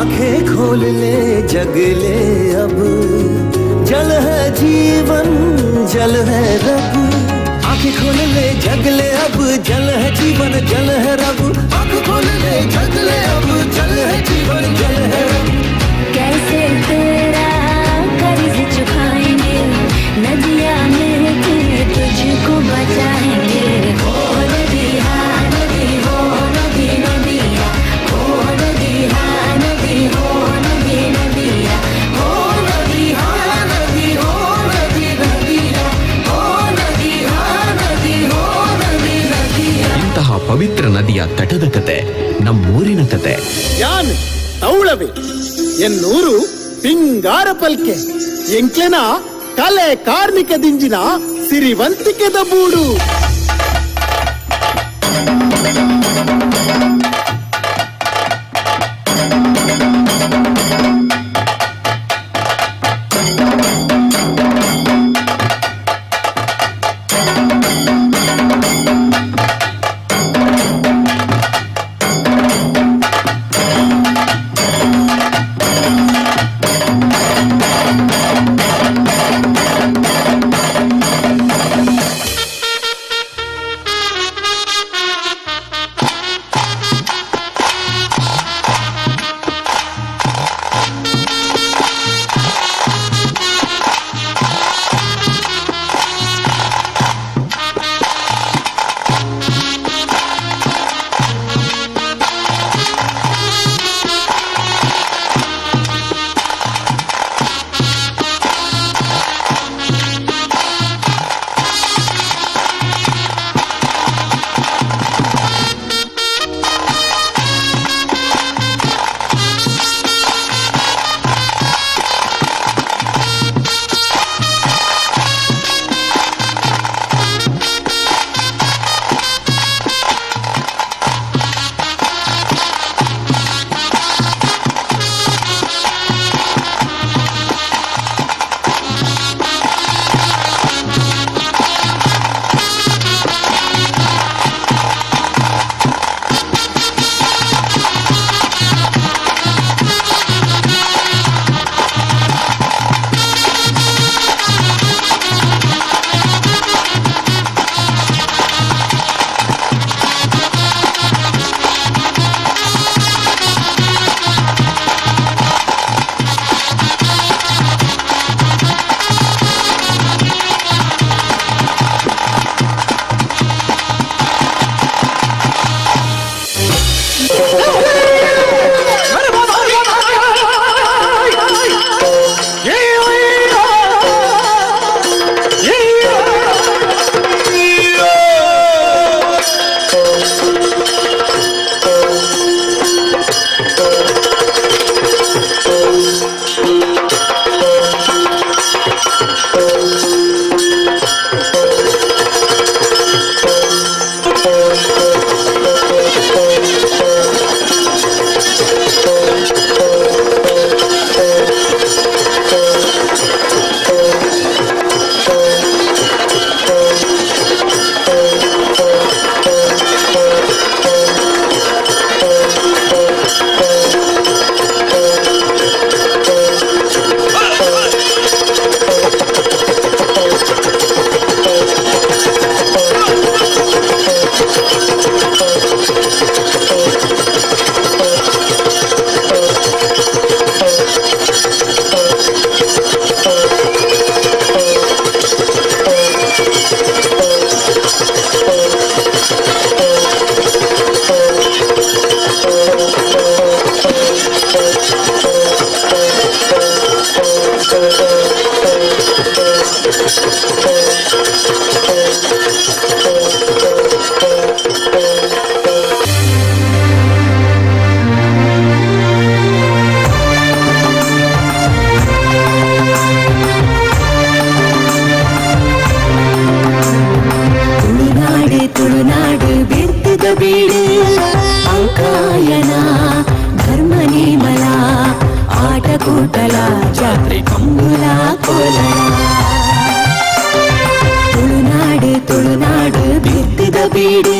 आंखें खोल ले जग ले अब, जल है जीवन जल है रब। आंखें खोल ले जग ले अब, जल है जीवन जल है रब। आंखें खोल ले जग ले अब, जल है जीवन जल है रब। कैसे तेरा कर्ज चुकाएंगे, नदिया मिलके तुझको बचाएंगे। हो नदी हाँ नदी, हो नदी नदिया, हो नदी हाँ नदी, हो नदी नदिया, हो नदी हाँ नदी, हो नदी नदिया, हो नदी हाँ नदी, हो नदी नदिया। ಇಂತಹ ಪವಿತ್ರ ನದಿಯ ತಟದ ಕತೆ ನಮ್ಮೂರಿನ ಕತೆ. ಯಾನ್ ತೌಳವೆ ಎನ್ನೂರು ಪಿಂಗಾರ ಪಲ್ಕೆ ಎಂಕ್ಲೆನ ಕಲೆ ಕಾರ್ಮಿಕ ದಿಂಜಿನ ಸಿರಿವಂತಿಕೆದ ಬೂಡು. ತುಳುನಾಡು ತುಳುನಾಡು ಬಿರ್ತಿದ ಬೀಡು ಅಂಕಾಯನ ಧರ್ಮ ನೇಮಲ ಆಟ ಕೂಟಲ ಜಾತ್ರೆ ಕಂಬುಲ ಕೋಲಳ. ತುಳುನಾಡು ತುಳುನಾಡು ಬಿರ್ತಿದ ಬೀಡು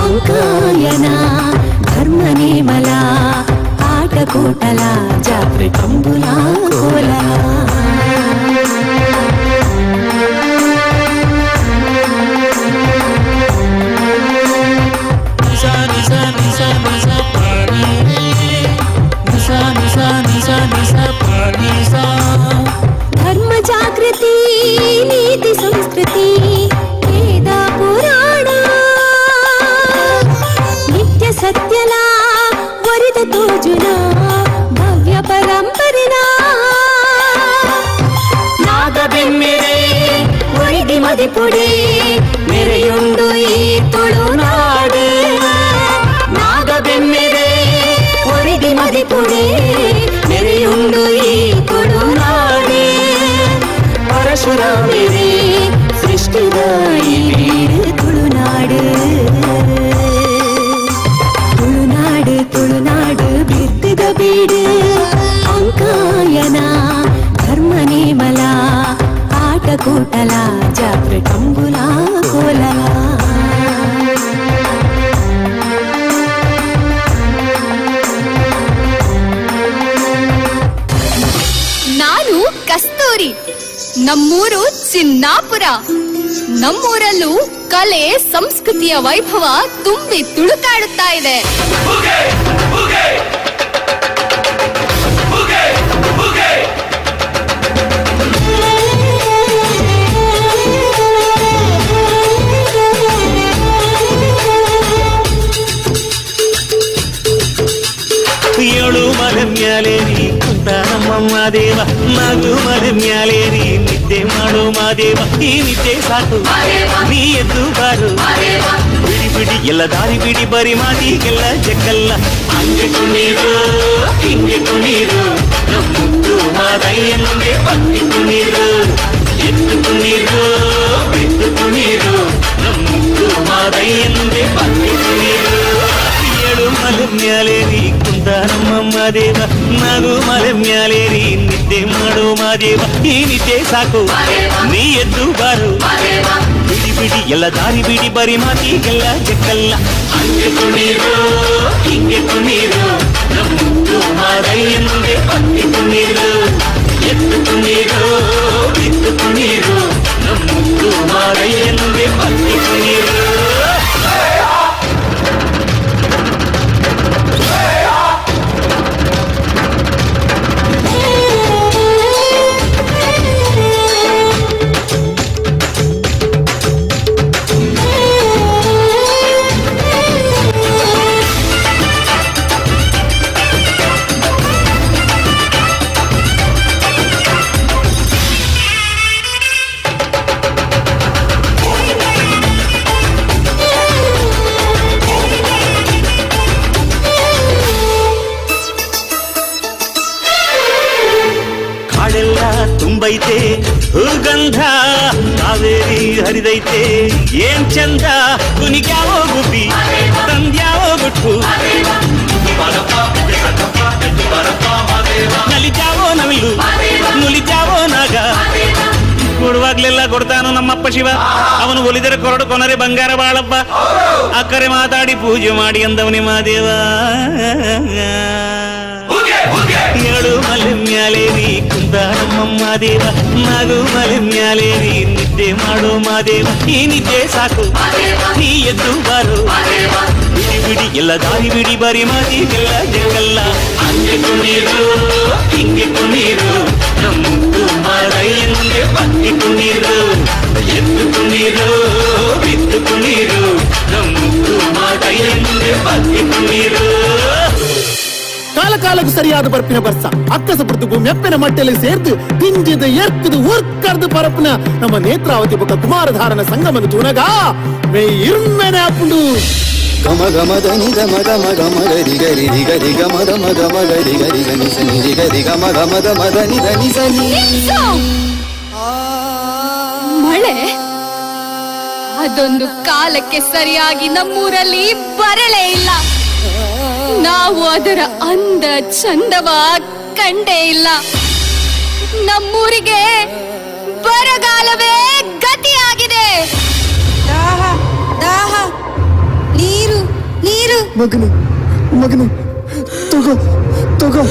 ಅಂಕಾಯನ ಧರ್ಮ ನೇಮಲ ಆಟ ಕೂಟಲ ಕೂಟಲ ಜಾತ್ರೆ ಕಂಬುಲ ಕೋಲ. ಧರ್ಮ ಜಾಗೃತಿ ನೀತಿ ಸಂಸ್ಕೃತಿ ವೇದ ಪುರಾಣ ನಿತ್ಯ ಸತ್ಯಲ ವರಿದ ತೋಜುನ ಭವ್ಯ ಪರಂಪರೆನ ನಾಗಬೆಮ್ಮೆರೆ ಒರಿದಿ ಮದಿಪುಡಿ ಮೆರೆಯುಂಡು ಈ ತುಳುನಾಡು. ನಾಗಬೆಮ್ಮೆರೆ ಒರಿದಿ ಮದಿಪುಡಿ ಮೆರೆಯುಂಡು ಈ ತುಳುನಾಡು. ಪರಶುರಾಮೆರೆ ಸೃಷ್ಟಿದ ಈ ಬೀಡು ತುಳುನಾಡು. ತುಳುನಾಡು ತುಳುನಾಡು ಬಿರ್ತಿದ ಬೀಡು ಅಂಕಾಯನ ಧರ್ಮ ನೇಮಲ ಆಟಕೂಟಲ ಜಾತ್ರೆ ಕಂಬುಲ ಕೋಲ. ನಾನು ಕಸ್ತೂರಿ, ನಮ್ಮೂರು ಚಿನ್ನಾಪುರ. ನಮ್ಮೂರಲ್ಲೂ ಕಲೆ ಸಂಸ್ಕೃತಿಯ ವೈಭವ ತುಂಬಿ ತುಳುಕಾಡುತ್ತಾ ಇದೆ. ಏಳು ಮಲೆ ಮ್ಯಾಲೇರಿ ಕುಂತ ನಮ್ಮಮ್ಮ ದೇವ, ನಾಗು ಮಲೆ ಮ್ಯಾಲೇರಿ ನಿದ್ದೆ ಮಾಡು ಮಾದೇವ. ಈ ನಿದ್ದೆ ಸಾಕು ನೀ ಎದ್ದು ಬಾರು, ಬಿಡಿ ಬಿಡಿ ಎಲ್ಲ ದಾರಿ ಬಿಡಿ ಬರಿ ಮಾತಿಗೆಲ್ಲ ಜಕ್ಕಲ್ಲ. ಹಂಗೆ ಕುಣೀರು ಹಿಂಗೆ ಕುಣೀರು ನಮ್ಮುದ್ದು ಮಾದಯ್ಯನಿಗೆ ಪತ್ನಿ ಕುಣೀರು, ಎತ್ತು ಕುಣೀರು ಬಿದ್ದು ಕುಣೀರು ನಮ್ಮುದ್ದು ಮಾದಯ್ಯನಿಗೆ ಪತ್ನಿ ಕುಣೀರು. ಏಳು ಮಲೆ ಮ್ಯಾಲೇರಿ ಕುಂತ ನಮ್ಮಮ್ಮ ದೇವ, ನಾಗು ಮಲೆ ಮ್ಯಾಲೇರಿ ನಿದ್ದೆ ಮಾಡು ಮಾದೇವ. ಈ ನಿದ್ದೆ ಸಾಕು ನೀ ಎದ್ದು ಬಾರು, ಬಿಡಿ ಬಿಡಿ ಎಲ್ಲ ದಾರಿ ಬಿಡಿ ಬರಿ ಮಾತಿಗೆಲ್ಲ ಜಕ್ಕಲ್ಲ. ಹಂಗೆ ಕುಣೀರು ಹಿಂಗೆ ಕುಣೀರು ನಮ್ಮುದ್ದು ಮಾದಯ್ಯನಿಗೆ ಪತ್ನಿ ಕುಣೀರು, ಎತ್ತು ಕುಣೀರು ಬಿದ್ದು ಕುಣೀರು ನಮ್ಮುದ್ದು ಮಾದಯ್ಯನಿಗೆ ಪತ್ನಿ ಕುಣೀರು. ಕಾಡೆಲ್ಲ ತುಂಬೈತೆ ಹೂಗಂಧ, ಕಾವೇರಿ ಹರಿದೈತೆ ಏನ್ ಚಂದ. ಕುನಿಗ್ಯಾವೋ ಗುಬ್ಬಿ ತಂದ್ಯಾವೋ ಗುಟ್ಟು, ನಲಿಜಾವೋ ನವಿಲು ನುಲಿಜಾವೋ ನಾಗ. ಕೊಡುವಾಗ್ಲೆಲ್ಲ ಕೊಡ್ತಾನು ನಮ್ಮಪ್ಪ ಶಿವ, ಅವನು ಒಲಿದರೆ ಕೊರಡು ಕೊನರೆ ಬಂಗಾರ ಬಾಳಪ್ಪ. ಅಕ್ಕರೆ ಮಾತಾಡಿ ಪೂಜೆ ಮಾಡಿ ಅಂದವನೇ ಮಾದೇವ. ಏಳು ಮಲೆ ಮ್ಯಾಲೇರಿ ಕುಂದ ನಮ್ಮಮ್ಮ ದೇವ, ನಾಗು ಮಲೆ ಮ್ಯಾಲೇರಿ ನಿದ್ದೆ ಮಾಡು ಮಾದೇವ. ಈ ನಿದ್ದೆ ಸಾಕು ನೀ ಎದ್ದು ಬಾರು, ಬಿಡಿ ಬಿಡಿ ಎಲ್ಲ ದಾರಿ ಬಿಡಿ ಬರಿ ಮಾತಿಗೆಲ್ಲ ಜಗಲ್ಲ. ಹಂಗೆ ಕುಣೀರು ಹಿಂಗೆ ಕುಣೀರು ನಮ್ಮುದ್ದು ಮಾರಯ್ಯನಿಗೆ ಪತ್ನಿ ಕುಣೀರು, ಎದ್ದು ಕುಣೀರು ಬಿದ್ದು ಕುಣೀರು ನಮ್ಮುದ್ದು ಮಾರಯ್ಯನಿಗೆ ಪತ್ನಿ ಕುಣೀರು. ಕಾಲ ಕಾಲಕ್ಕೆ ಸರಿಯಾದ ಬರ್ಪಿನ ಬರ್ಸ ಅಕ್ಕಸ ಪುರ್ತು ಮೆಪ್ಪೆನ ಮಟ್ಟೆಲೆ ಸೇರ್ದು ತಿಂಜಿದ ಎರ್ಕದು ಉರ್ಕರ್ದು ಪರಪುನ ನಮ್ಮ ನೇತ್ರಾವತಿ ಬೊಕ್ಕ ಕುಮಾರಧಾರನ ಸಂಗಮನ ತೂನಗ ಮೇ ಇರ್ಮೆನೆ ಅಪ್ಪುಂಡು. ಗಮ ಗಮ ಧನಿ ಗಮ ಗಮ ಗಮ ಗರಿ ಗರಿ ರಿ ಗರಿ ಗಮ ಗಮ ಗಮ ಗರಿ ಗರಿ ಗನಿ ಸನಿ ರಿ ಗರಿ ಗಮ ಗಮ ಗಮ ಧನಿ ಧನಿ ಸನಿ. ಮಳೆ ಅದೊಂದು ಕಾಲಕ್ಕೆ ಸರಿಯಾಗಿ ನಮ್ಮೂರಲ್ಲಿ ಬರಲೇ ಇಲ್ಲ. ನಾವು ಅದರ ಅಂದ ಚಂದವ ಕಂಡೇ ಇಲ್ಲ. ನಮ್ಮೂರಿಗೆ ಬರಗಾಲವೇ ಗತಿಯಾಗಿದೆ. ದಾಹ ದಾಹ, ನೀರು ನೀರು. ಮಗನು ಮಗನು ತಗೋ ತಗೋ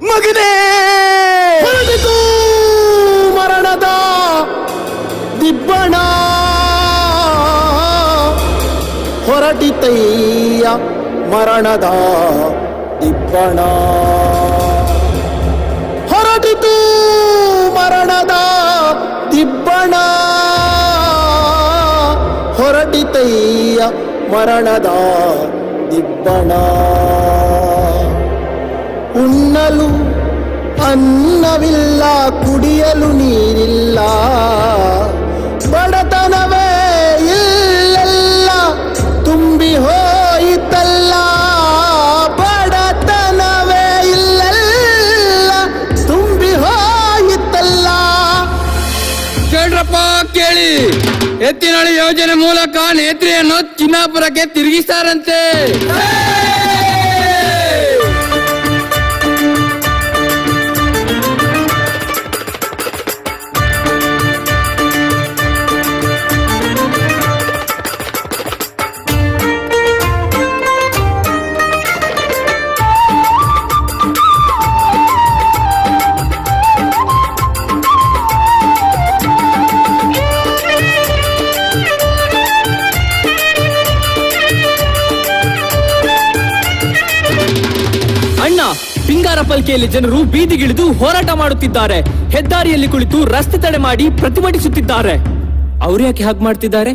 ಮಗನೇ. ಹೊರಟಿತು ಮರಣದ ದಿಬ್ಬಣ, ಹೊರಟಿತಯ್ಯ ಮರಣದ ದಿಬ್ಬಣ, ಹೊರಟಿತು ಮರಣದ ದಿಬ್ಬಣ, ಹೊರಟಿತಯ್ಯ ಮರಣದ ದಿಬ್ಬಣ. ಉಣ್ಣಲು ಅನ್ನವಿಲ್ಲ, ಕುಡಿಯಲು ನೀರಿಲ್ಲ, ಬಡತನವೇ ಇಲ್ಲೆಲ್ಲ ತುಂಬಿ ಹೋಯಿತಲ್ಲ, ಬಡತನವೇ ಇಲ್ಲೆಲ್ಲ ತುಂಬಿ ಹೋಯಿತಲ್ಲ. ಕೇಳ್ರಪ್ಪ ಕೇಳಿ, ಎತ್ತಿನಹೊಳೆ ಯೋಜನೆ ಮೂಲಕ ನೇತ್ರೆಯನ್ನು ಚಿನ್ನಾಪುರಕ್ಕೆ ತಿರುಗಿಸ್ತಾರಂತೆ. ಅಣ್ಣ, ಪಿಂಗಾರ ಪಲ್ಕೆಯಲ್ಲಿ ಜನರು ಬೀದಿಗಿಳಿದು ಹೋರಾಟ ಮಾಡುತ್ತಿದ್ದಾರೆ. ಹೆದ್ದಾರಿಯಲ್ಲಿ ಕುಳಿತು ರಸ್ತೆ ತಡೆ ಮಾಡಿ ಪ್ರತಿಭಟಿಸುತ್ತಿದ್ದಾರೆ. ಅವ್ರು ಯಾಕೆ ಹಾಗೆ ಮಾಡ್ತಿದ್ದಾರೆ?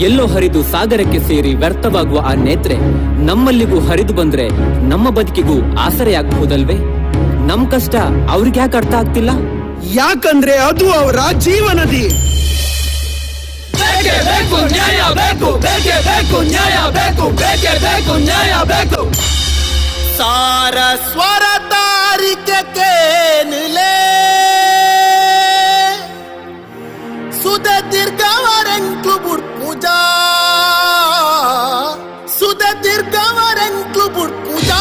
ಎಲ್ಲೋ ಹರಿದು ಸಾಗರಕ್ಕೆ ಸೇರಿ ವ್ಯರ್ಥವಾಗುವ ಆ ನೇತ್ರೆ ನಮ್ಮಲ್ಲಿಗೂ ಹರಿದು ಬಂದ್ರೆ ನಮ್ಮ ಬದುಕಿಗೂ ಆಸರೆಯಾಗಬಹುದಲ್ವೇ? ನಮ್ ಕಷ್ಟ ಅವ್ರಿಗೆ ಯಾಕೆ ಅರ್ಥ ಆಗ್ತಿಲ್ಲ? ಯಾಕಂದ್ರೆ ಅದು ಅವರ ಜೀವನದಿ. ಬೇಕೇ ಬೇಕು ನ್ಯಾಯ ಬೇಕು, ಬೇಕೇ ಬೇಕು ನ್ಯಾಯ ಬೇಕು, ಬೇಕೇ ಬೇಕು ನ್ಯಾಯ ಬೇಕು. ಸಾರ ಸ್ವರ ತಾರಿಕೆಕೇನುಲೇ ಸುಧ ದೀರ್ಘವರೆಂಕ್ಲು ಬುಡ್ಪುಜಾ, ಸುಧ ದೀರ್ಘವರೆಂಕ್ಲು ಬುಡ್ಪುಜಾ.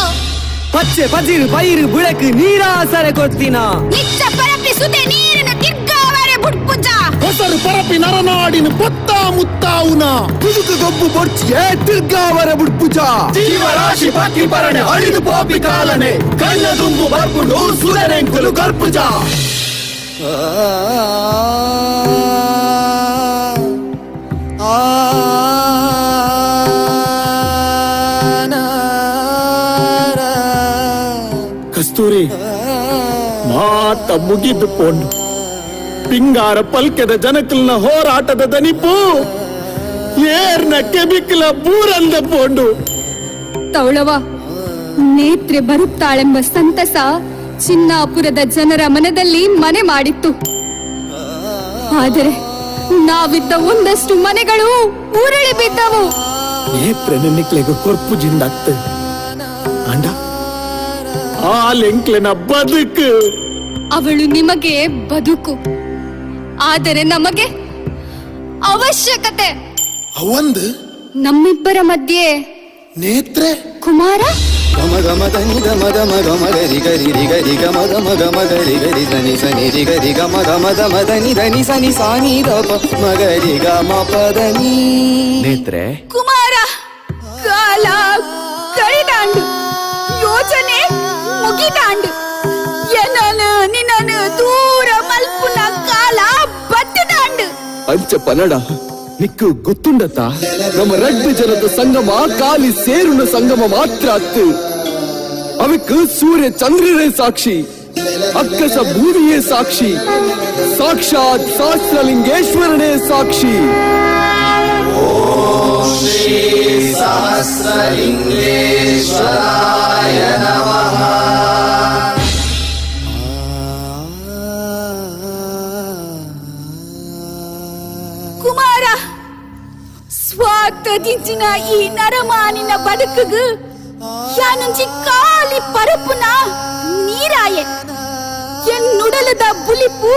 ಪಚ್ಚೆ ಪಜಿರು ಪೈರು ಬುಳಕು ನೀರಾಸರೆ ಕೊಡ್ತೀನ. ನಿಚ್ಚ ಪರಪಿ ಸುದೆ ನೀರಿನ ತಿರ್ಗಾವರೆ ಬುಡ್ಪುಜ. ಹೊಸರು ಪರಪಿ ನರನಾಡಿನ ಪೊತ್ತ ಮುತ್ತಾವುನ ತುದುಕು ಗೊಬ್ಬು ಬೊರ್ಚಿಗೆ ತಿರ್ಗಾವರ ಬುಡ್ಪುಜ. ಜೀವರಾಶಿ ಪಕ್ಕಿ ಪರಣೆ ಅಳಿದು ಪೋಪಿ ಕಾಲನೆ ಕಣ್ಣ ತುಂಬು ಬರ್ಪುಂಡು ಸುರನೆಂಕುಲು ಕರ್ಪುಜ. ಕಸ್ತೂರಿ ಮಾತ ಮುಗಿದು ಪೋಂಡು ಪಿಂಗಾರ ಪಲ್ಕೆದ ಜನಕಲ್ನ ಹೋರಾಟದ ದನಿಪು ಏರ್ನ ಕೆಬಿಕ್ಲ ಬೂರಂದ ಪೋಂಡು. ತೌಳವ, ನೇತ್ರೆ ಬರುತ್ತಾಳೆಂಬ ಸಂತಸ ಚಿನ್ನಾಪುರದ ಜನರ ಮನದಲ್ಲಿ ಮನೆ ಮಾಡಿತ್ತು. ಆದರೆ ನಾವಿದ್ದ ಒಂದಷ್ಟು ಮನೆಗಳು ಉರುಳಿ ಬಿದ್ದವು. ನೇತ್ರೆ ನಿಕ್ಲೆಗ ಕೊರ್ಪು ಜಿಂದಾಕ್ತ ಅಂಡ ಆಲೆಂಕ್ಲೆನ ಬದುಕು. ಅವಳು ನಿಮಗೆ ಬದುಕು, ಆದರೆ ನಮಗೆ ಅವಶ್ಯಕತೆ. ಅವಂದು ನಮ್ಮಿಬ್ಬರ ಮಧ್ಯೆ ನೇತ್ರೆ ಕುಮಾರ. ಗಮ ಗಮ ಧನಿ ಗಮ ಗಮ ಗಮ ಗರಿ ಗರಿ ರಿ ಗರಿ ಗಮ ಗಮ ಗಮ ಗರಿ ಗರಿ ಧನಿ ಸನಿ ರಿ ಗರಿ ಗಮ ಗಮ ಗಮ ಧನಿ ಧನಿ ಸನಿ ಸಾನಿ the ಪ ಮ ಗರಿ ಗ ಮ ಪ ಧನಿ. ನೇತ್ರೆ ಕುಮಾರ, ಕಾಲ ಕಳಿದಾಂಡು, ಯೋಜನೆ ಮುಗಿದಾಂಡು, ಏನನು ನಿನ್ನನು ದೂರ ಮಲ್ಪುನ ಕಾಲ ಬತ್ತದಾಂಡು. ಅಂಚ ಪನಡ ನಿಕ್ಕು ಗೊತ್ತುಂಡತ್ತ, ನಮ್ಮ ರಡ್ಡು ಜನದ ಸಂಗಮ ಕಾಲಿ ಸೇರುನ ಸಂಗಮ ಮಾತ್ರ ಅತ್ತು. ಅವಕ್ಕೆ ಸೂರ್ಯ ಚಂದ್ರನೇ ಸಾಕ್ಷಿ, ಅಕ್ಕಸ ಭೂಮಿಯೇ ಸಾಕ್ಷಿ, ಸಾಕ್ಷಾತ್ ಸಹಸ್ರಲಿಂಗೇಶ್ವರನೇ ಸಾಕ್ಷಿ. ಶ್ರೀ ಸಹಸ್ರಲಿಂಗೇಶ್ವರಾಯ ನಮಃ. ಕುಮಾರ, ಸ್ವಾರ್ಥದಿಂಚಿನ ಈ ನರಮಾನಿನ ಬದುಕುಗು ಯಾನುಂಜಿ ಕಾಲಿ ಪರಪುನ ನೀರಾಯೆ. ಎನ್ನುಡಲದ ಬುಲಿಪು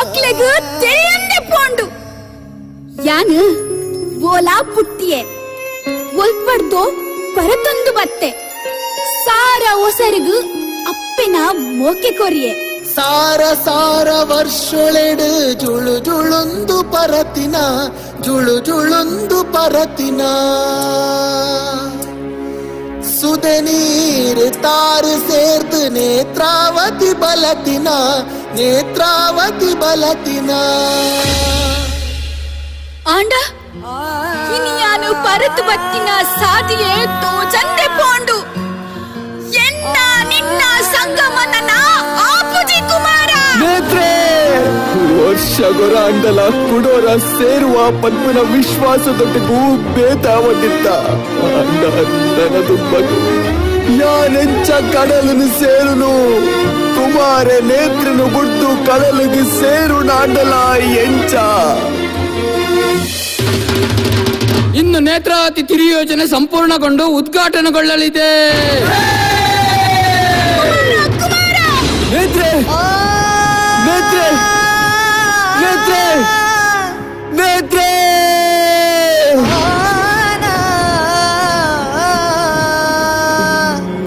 ಅಕ್ಲೆಗು ತೆರೆಯನ್ನೇ ಪೋಂಡು. ಯಾನು ಓಲಾ ಪುಟ್ಟಿಯೆ ಒಲ್ಪಡ್ದೋ ಪರತೊಂದು ಬತ್ತೆ ಸಾರ ಒಸರಿಗು ಅಪ್ಪೆನ ಮೋಕೆ ಕೊರಿಯೆ. ಸಾರ ಸಾರ ವರ್ಷೊಳೆಡು ಜುಳು ಜುಳುಂದು ಪರತಿನ, ಜುಳು ಜುಳುಂದು ಪರತಿನ. ತಾರು ಸೇರ್ದು ನೇತ್ರಾವತಿ ಬಲತಿನ, ನೇತ್ರಾವತಿ ಬಲತಿನ. ಆಂಡ ಇನಿಯಾನು ಪರತು ಬತ್ತಿನ ಸಾದಿಯೇ ತೋಜಂದೆ ಪೋಂಡು ಎನ್ನ ನಿನ್ನ ಸಂಗಮನನ ಆಪುಜಿ ಕುಮಾರ. ನೇತ್ರೆ ವರ್ಷ ಗೊರ ಅಂಡಲ ಕುಡೋರ ಸೇರುವ ಪದ್ಮನ ವಿಶ್ವಾಸದೊಟ್ಟಿಗೂ ಬೇತಾವಟಿತ್ತ ಅಂಡ ನನದು ಬಗೆ ಯಾನೆಂಚ ಕಡಲನು ಸೇರುನು ಕುಮಾರೆ ನೇತ್ರನು ಬುಡ್ದು ಕಡಲಿಗೆ ಸೇರು ನಾಂಡಲ ಎಂಚ. ಇನ್ನು ನೇತ್ರಾವತಿ ತಿರಿಯೋಜನೆ ಸಂಪೂರ್ಣಗೊಂಡು ಉದ್ಘಾಟನೆಗೊಳ್ಳಲಿದೆ. ನೇತ್ರೆ ನೇತ್ರೆ ನೇತ್ರೆ ನೇತ್ರೆ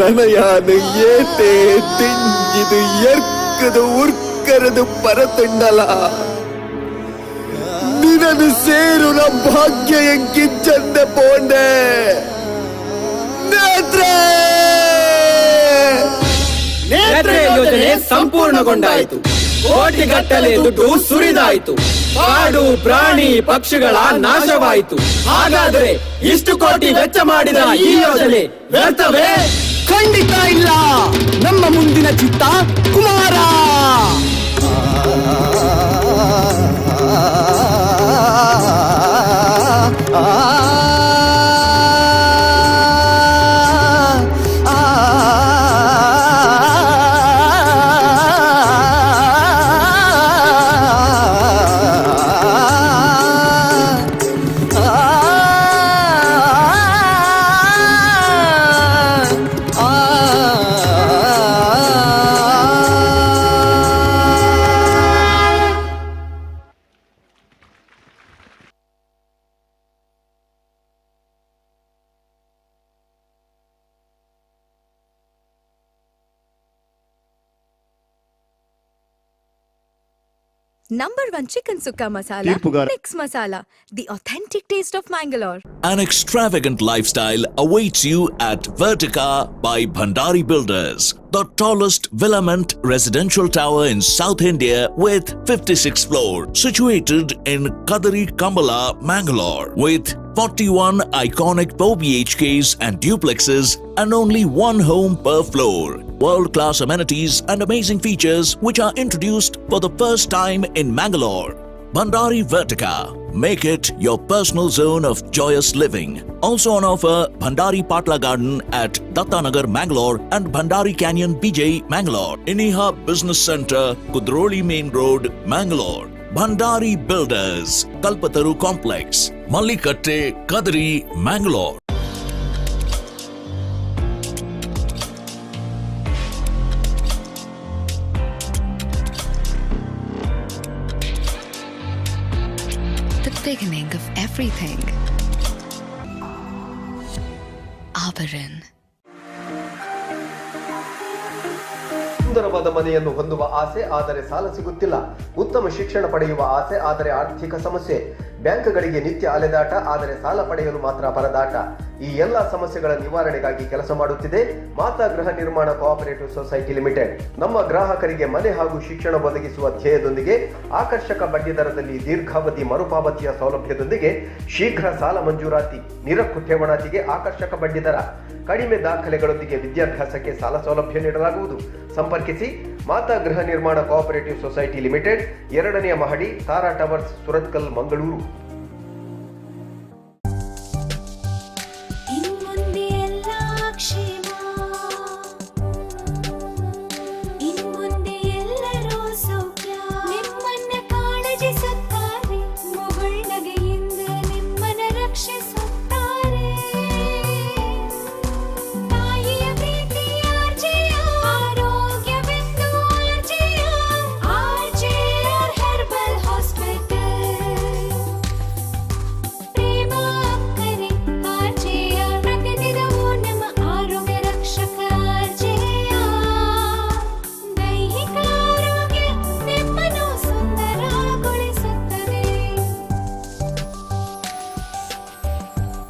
ನನಯಾನು ಏತೆ ತಿಂಜಿದು ಎರ್ಕದು ಉರ್ಕರದು ಪರತುಂಡಲ ನಿನನು ಸೇರುನ ಭಾಗ್ಯ ಎಂಕಿಚ್ಚಂದೆ ಪೋಂಡೆ ನೇತ್ರೆ. ನೇತ್ರೆ ಯೋಜನೆ ಸಂಪೂರ್ಣಗೊಂಡಾಯಿತು. ಕೋಟಿಗಟ್ಟಲೆ ದುಡ್ಡು ಸುರಿದಾಯಿತು. ಕಾಡು ಪ್ರಾಣಿ ಪಕ್ಷಿಗಳ ನಾಶವಾಯಿತು. ಹಾಗಾದರೆ ಇಷ್ಟು ಕೋಟಿ ವೆಚ್ಚ ಮಾಡಿದ ಈ ಯೋಜನೆ ವ್ಯರ್ಥವೇ? ಖಂಡಿತ ಇಲ್ಲ. ನಮ್ಮ ಮುಂದಿನ ಚಿತ್ತ ಕುಮಾರ. Number 1 chicken sukka masala, Nix Masala, the authentic taste of Mangalore. An extravagant lifestyle awaits you at Vertica by Bhandari Builders, the tallest villament residential tower in South India with 56 floors, situated in Kadari Kambala, Mangalore, with 41 iconic 4 BHKs and duplexes and only one home per floor. World-class amenities and amazing features which are introduced for the first time in Mangalore. Bhandari Vertica. Make it your personal zone of joyous living. Also on offer, Bhandari Patla Garden at Dattanagar, Mangalore and Bhandari Canyon, BJ, Mangalore. Iniha Business Center, Kudroli Main Road, Mangalore. Bhandari Builders, Kalpataru Complex, Mallikatte, Kadri, Mangalore. The beginning of everything. Auburn. ಸುಂದರವಾದ ಮನೆಯನ್ನು ಹೊಂದುವ ಆಸೆ, ಆದರೆ ಸಾಲ ಸಿಗುತ್ತಿಲ್ಲ. ಉತ್ತಮ ಶಿಕ್ಷಣ ಪಡೆಯುವ ಆಸೆ, ಆದರೆ ಆರ್ಥಿಕ ಸಮಸ್ಯೆ. ಬ್ಯಾಂಕ್ಗಳಿಗೆ ನಿತ್ಯ ಅಲೆದಾಟ, ಆದರೆ ಸಾಲ ಪಡೆಯಲು ಮಾತ್ರ ಪರದಾಟ. ಈ ಎಲ್ಲ ಸಮಸ್ಯೆಗಳ ನಿವಾರಣೆಗಾಗಿ ಕೆಲಸ ಮಾಡುತ್ತಿದೆ ಮಾತಾ ಗೃಹ ನಿರ್ಮಾಣ ಕೋಆಪರೇಟಿವ್ ಸೊಸೈಟಿ ಲಿಮಿಟೆಡ್. ನಮ್ಮ ಗ್ರಾಹಕರಿಗೆ ಮನೆ ಹಾಗೂ ಶಿಕ್ಷಣ ಒದಗಿಸುವ ಧ್ಯೇಯದೊಂದಿಗೆ ಆಕರ್ಷಕ ಬಡ್ಡಿ ದರದಲ್ಲಿ ದೀರ್ಘಾವಧಿ ಮರುಪಾವತಿಯ ಸೌಲಭ್ಯದೊಂದಿಗೆ ಶೀಘ್ರ ಸಾಲ ಮಂಜೂರಾತಿ, ನಿರಕ್ಕು ಠೇವಣಾತಿಗೆ ಆಕರ್ಷಕ ಬಡ್ಡಿ ದರ, ಕಡಿಮೆ ದಾಖಲೆಗಳೊಂದಿಗೆ ವಿದ್ಯಾಭ್ಯಾಸಕ್ಕೆ ಸಾಲ ಸೌಲಭ್ಯ ನೀಡಲಾಗುವುದು. ಸಂಪರ್ಕಿಸಿ ಮಾತಾ ಗೃಹ ನಿರ್ಮಾಣ ಕೋಆಪರೇಟಿವ್ ಸೊಸೈಟಿ ಲಿಮಿಟೆಡ್, 2ನೇ ಮಹಡಿ, ತಾರಾ ಟವರ್ಸ್, ಸುರತ್ಕಲ್, ಮಂಗಳೂರು.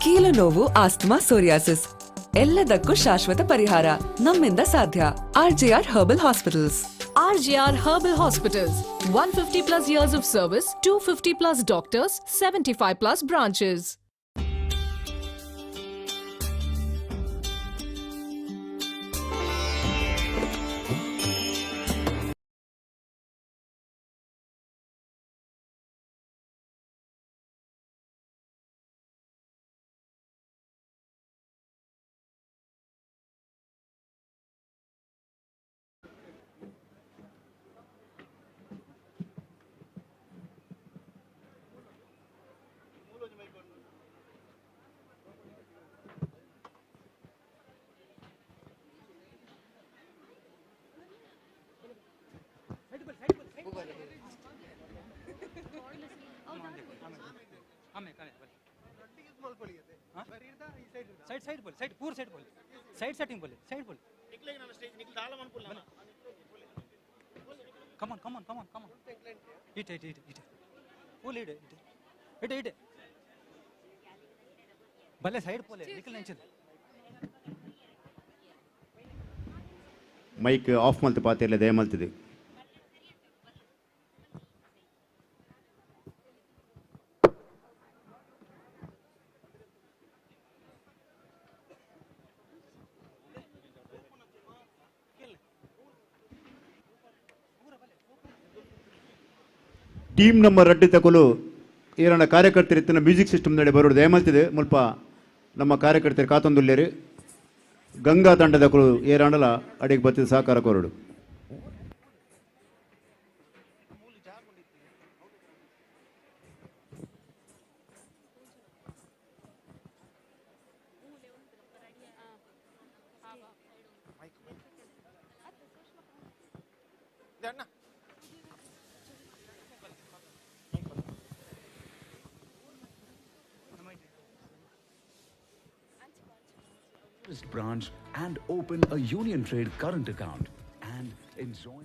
ಕೀಲು ನೋವು, ಆಸ್ತಮಾ, ಸೋರಿಯಾಸಿಸ್ ಎಲ್ಲದಕ್ಕೂ ಶಾಶ್ವತ ಪರಿಹಾರ ನಮ್ಮಿಂದ ಸಾಧ್ಯ. RJR herbal hospitals. RJR Herbal Hospitals, 150 plus years of service, 250 plus doctors, 75 plus branches. Side side बोले, साइड पूर साइड बोले, साइड सेटिंग बोले, साइड बोले. Come on come on come on come on. It it it it pole it it it it भले side पोले निकल नहीं. Mike off ಮಲ್ತು ಪಾತಿರ್ಲೆ ದಯಮಲ್ತಿದೆ. ಟೀಮ್ ನಂಬರ್ ರಡ್ಡು ತಕೊಲು ಏರಣ ಕಾರ್ಯಕರ್ತರಿತ್ತಿನ ಮ್ಯೂಸಿಕ್ ಸಿಸ್ಟಮ್ ನಡೆ ಬರೋಡು ದಯಮಲ್ತಿದೆ. ಮುಲ್ಪ ನಮ್ಮ ಕಾರ್ಯಕರ್ತರು ಕಾತೊಂದುಲ್ಲೇರು ಗಂಗಾ ತಂಡದಕುಲು ಏರಾಂಡಲ ಅಡಿಗೆ ಬತ್ತಿದ ಸಹಕಾರ ಕೋರಡು. Branch and open a Union Trade current account and enjoy.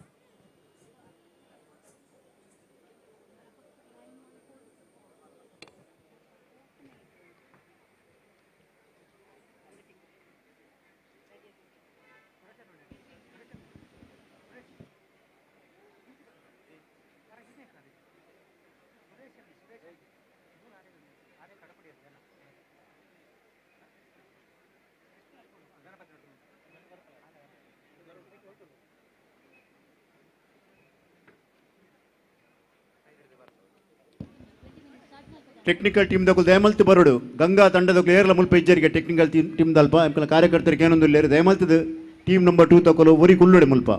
Technical team ದಕುಲು ದಯಮಲ್ತು ಬರೋಡು. Ganga ತಂಡದಕುಲು ಏರ್ಲ ಮುಲ್ಪ ಇಜ್ಜರಿಗೆ ಟೆಕ್ನಿಕಲ್ ಟೀಮ್ ದಲ್ಪ ಎಂಕಲ ಕಾರ್ಯಕರ್ತರಿಗೆ ಏನೊಂದು ಲೇರು ದಯಮಲ್ತದ. ಟೀಮ್ ನಂಬರ್ 2 ತಕೊಲು ಒರಿ ಕುಲ್ಲುಡೆ ಮುಲ್ಪ.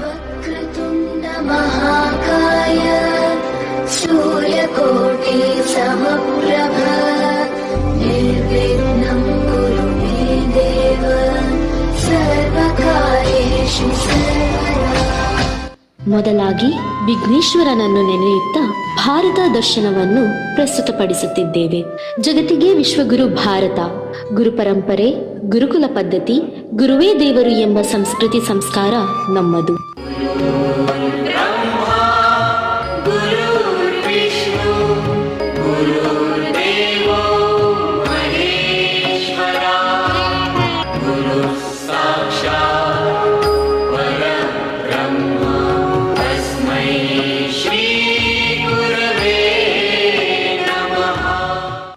वक्रतुण्ड महाकाय सूर्यकोटि समप्रभ निर्विघ्नं कुरु मे देव सर्वकार्येषु सर्वदा. ಮೊದಲಾಗಿ ವಿಘ್ನೇಶ್ವರನನ್ನು ನೆನೆಯುತ್ತಾ ಭಾರತ ದರ್ಶನವನ್ನು ಪ್ರಸ್ತುತಪಡಿಸುತ್ತಿದ್ದೇವೆ. ಜಗತ್ತಿಗೆ ವಿಶ್ವಗುರು ಭಾರತ, ಗುರು ಪರಂಪರೆ, ಗುರುಕುಲ ಪದ್ಧತಿ, ಗುರುವೇ ದೇವರು ಎಂಬ ಸಂಸ್ಕೃತಿ ಸಂಸ್ಕಾರ ನಮ್ಮದು.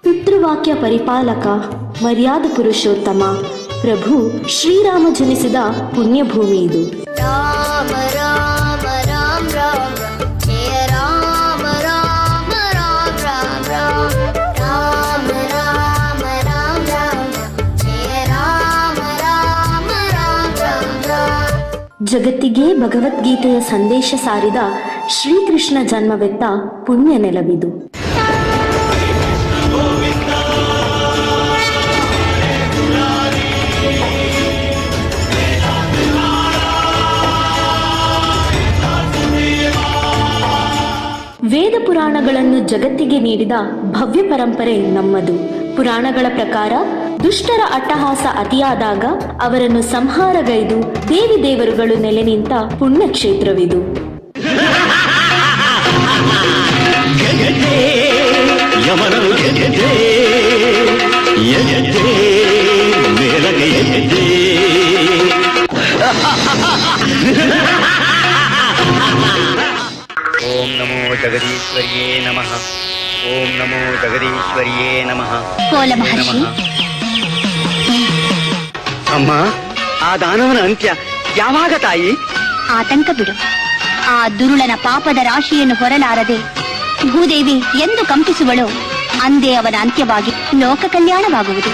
ಪಿತೃವಾಕ್ಯ ಪರಿಪಾಲಕ ಮರ್ಯಾದ ಪುರುಷೋತ್ತಮ ಪ್ರಭು ಶ್ರೀರಾಮ ಜನಿಸಿದ ಪುಣ್ಯಭೂಮಿ ಇದು. ರಾಮ ರಾಮ ರಾಮ ರಾಮ ಜಯ ರಾಮ ರಾಮ ರಾಮ ರಾಮ ರಾಮ. ಜಗತ್ತಿಗೇ ಭಗವದ್ಗೀತೆಯ ಸಂದೇಶ ಸಾರಿದ ಶ್ರೀಕೃಷ್ಣ ಜನ್ಮವೆತ್ತ ಪುಣ್ಯ ನೆಲವಿದು. ವೇದ ಪುರಾಣಗಳನ್ನು ಜಗತ್ತಿಗೆ ನೀಡಿದ ಭವ್ಯ ಪರಂಪರೆ ನಮ್ಮದು. ಪುರಾಣಗಳ ಪ್ರಕಾರ ದುಷ್ಟರ ಅಟ್ಟಹಾಸ ಅತಿಯಾದಾಗ ಅವರನ್ನು ಸಂಹಾರಗೈದು ದೇವಿ ದೇವರುಗಳು ನೆಲೆ ನಿಂತ ಪುಣ್ಯಕ್ಷೇತ್ರವಿದು. ಓಂ ನಮೋ ಜಗದೀಶ್ವರಿಯೇ ನಮಃ. ಓಂ ನಮೋ ಜಗದೀಶ್ವರಿಯೇ ನಮಃ. ಕೋಲ ಮಹರ್ಷಿ. ಅಮ್ಮ, ಆ ದಾನವನ ಅಂತ್ಯ ಯಾವಾಗ ತಾಯಿ? ಆತಂಕ ಬಿಡು. ಆ ದುರುಳನ ಪಾಪದ ರಾಶಿಯನ್ನು ಹೊರಲಾರದೆ ಭೂದೇವಿ ಎಂದು ಕಂಪಿಸುವಳೋ ಅಂದೇ ಅವನ ಅಂತ್ಯವಾಗಿ ಲೋಕ ಕಲ್ಯಾಣವಾಗುವುದು.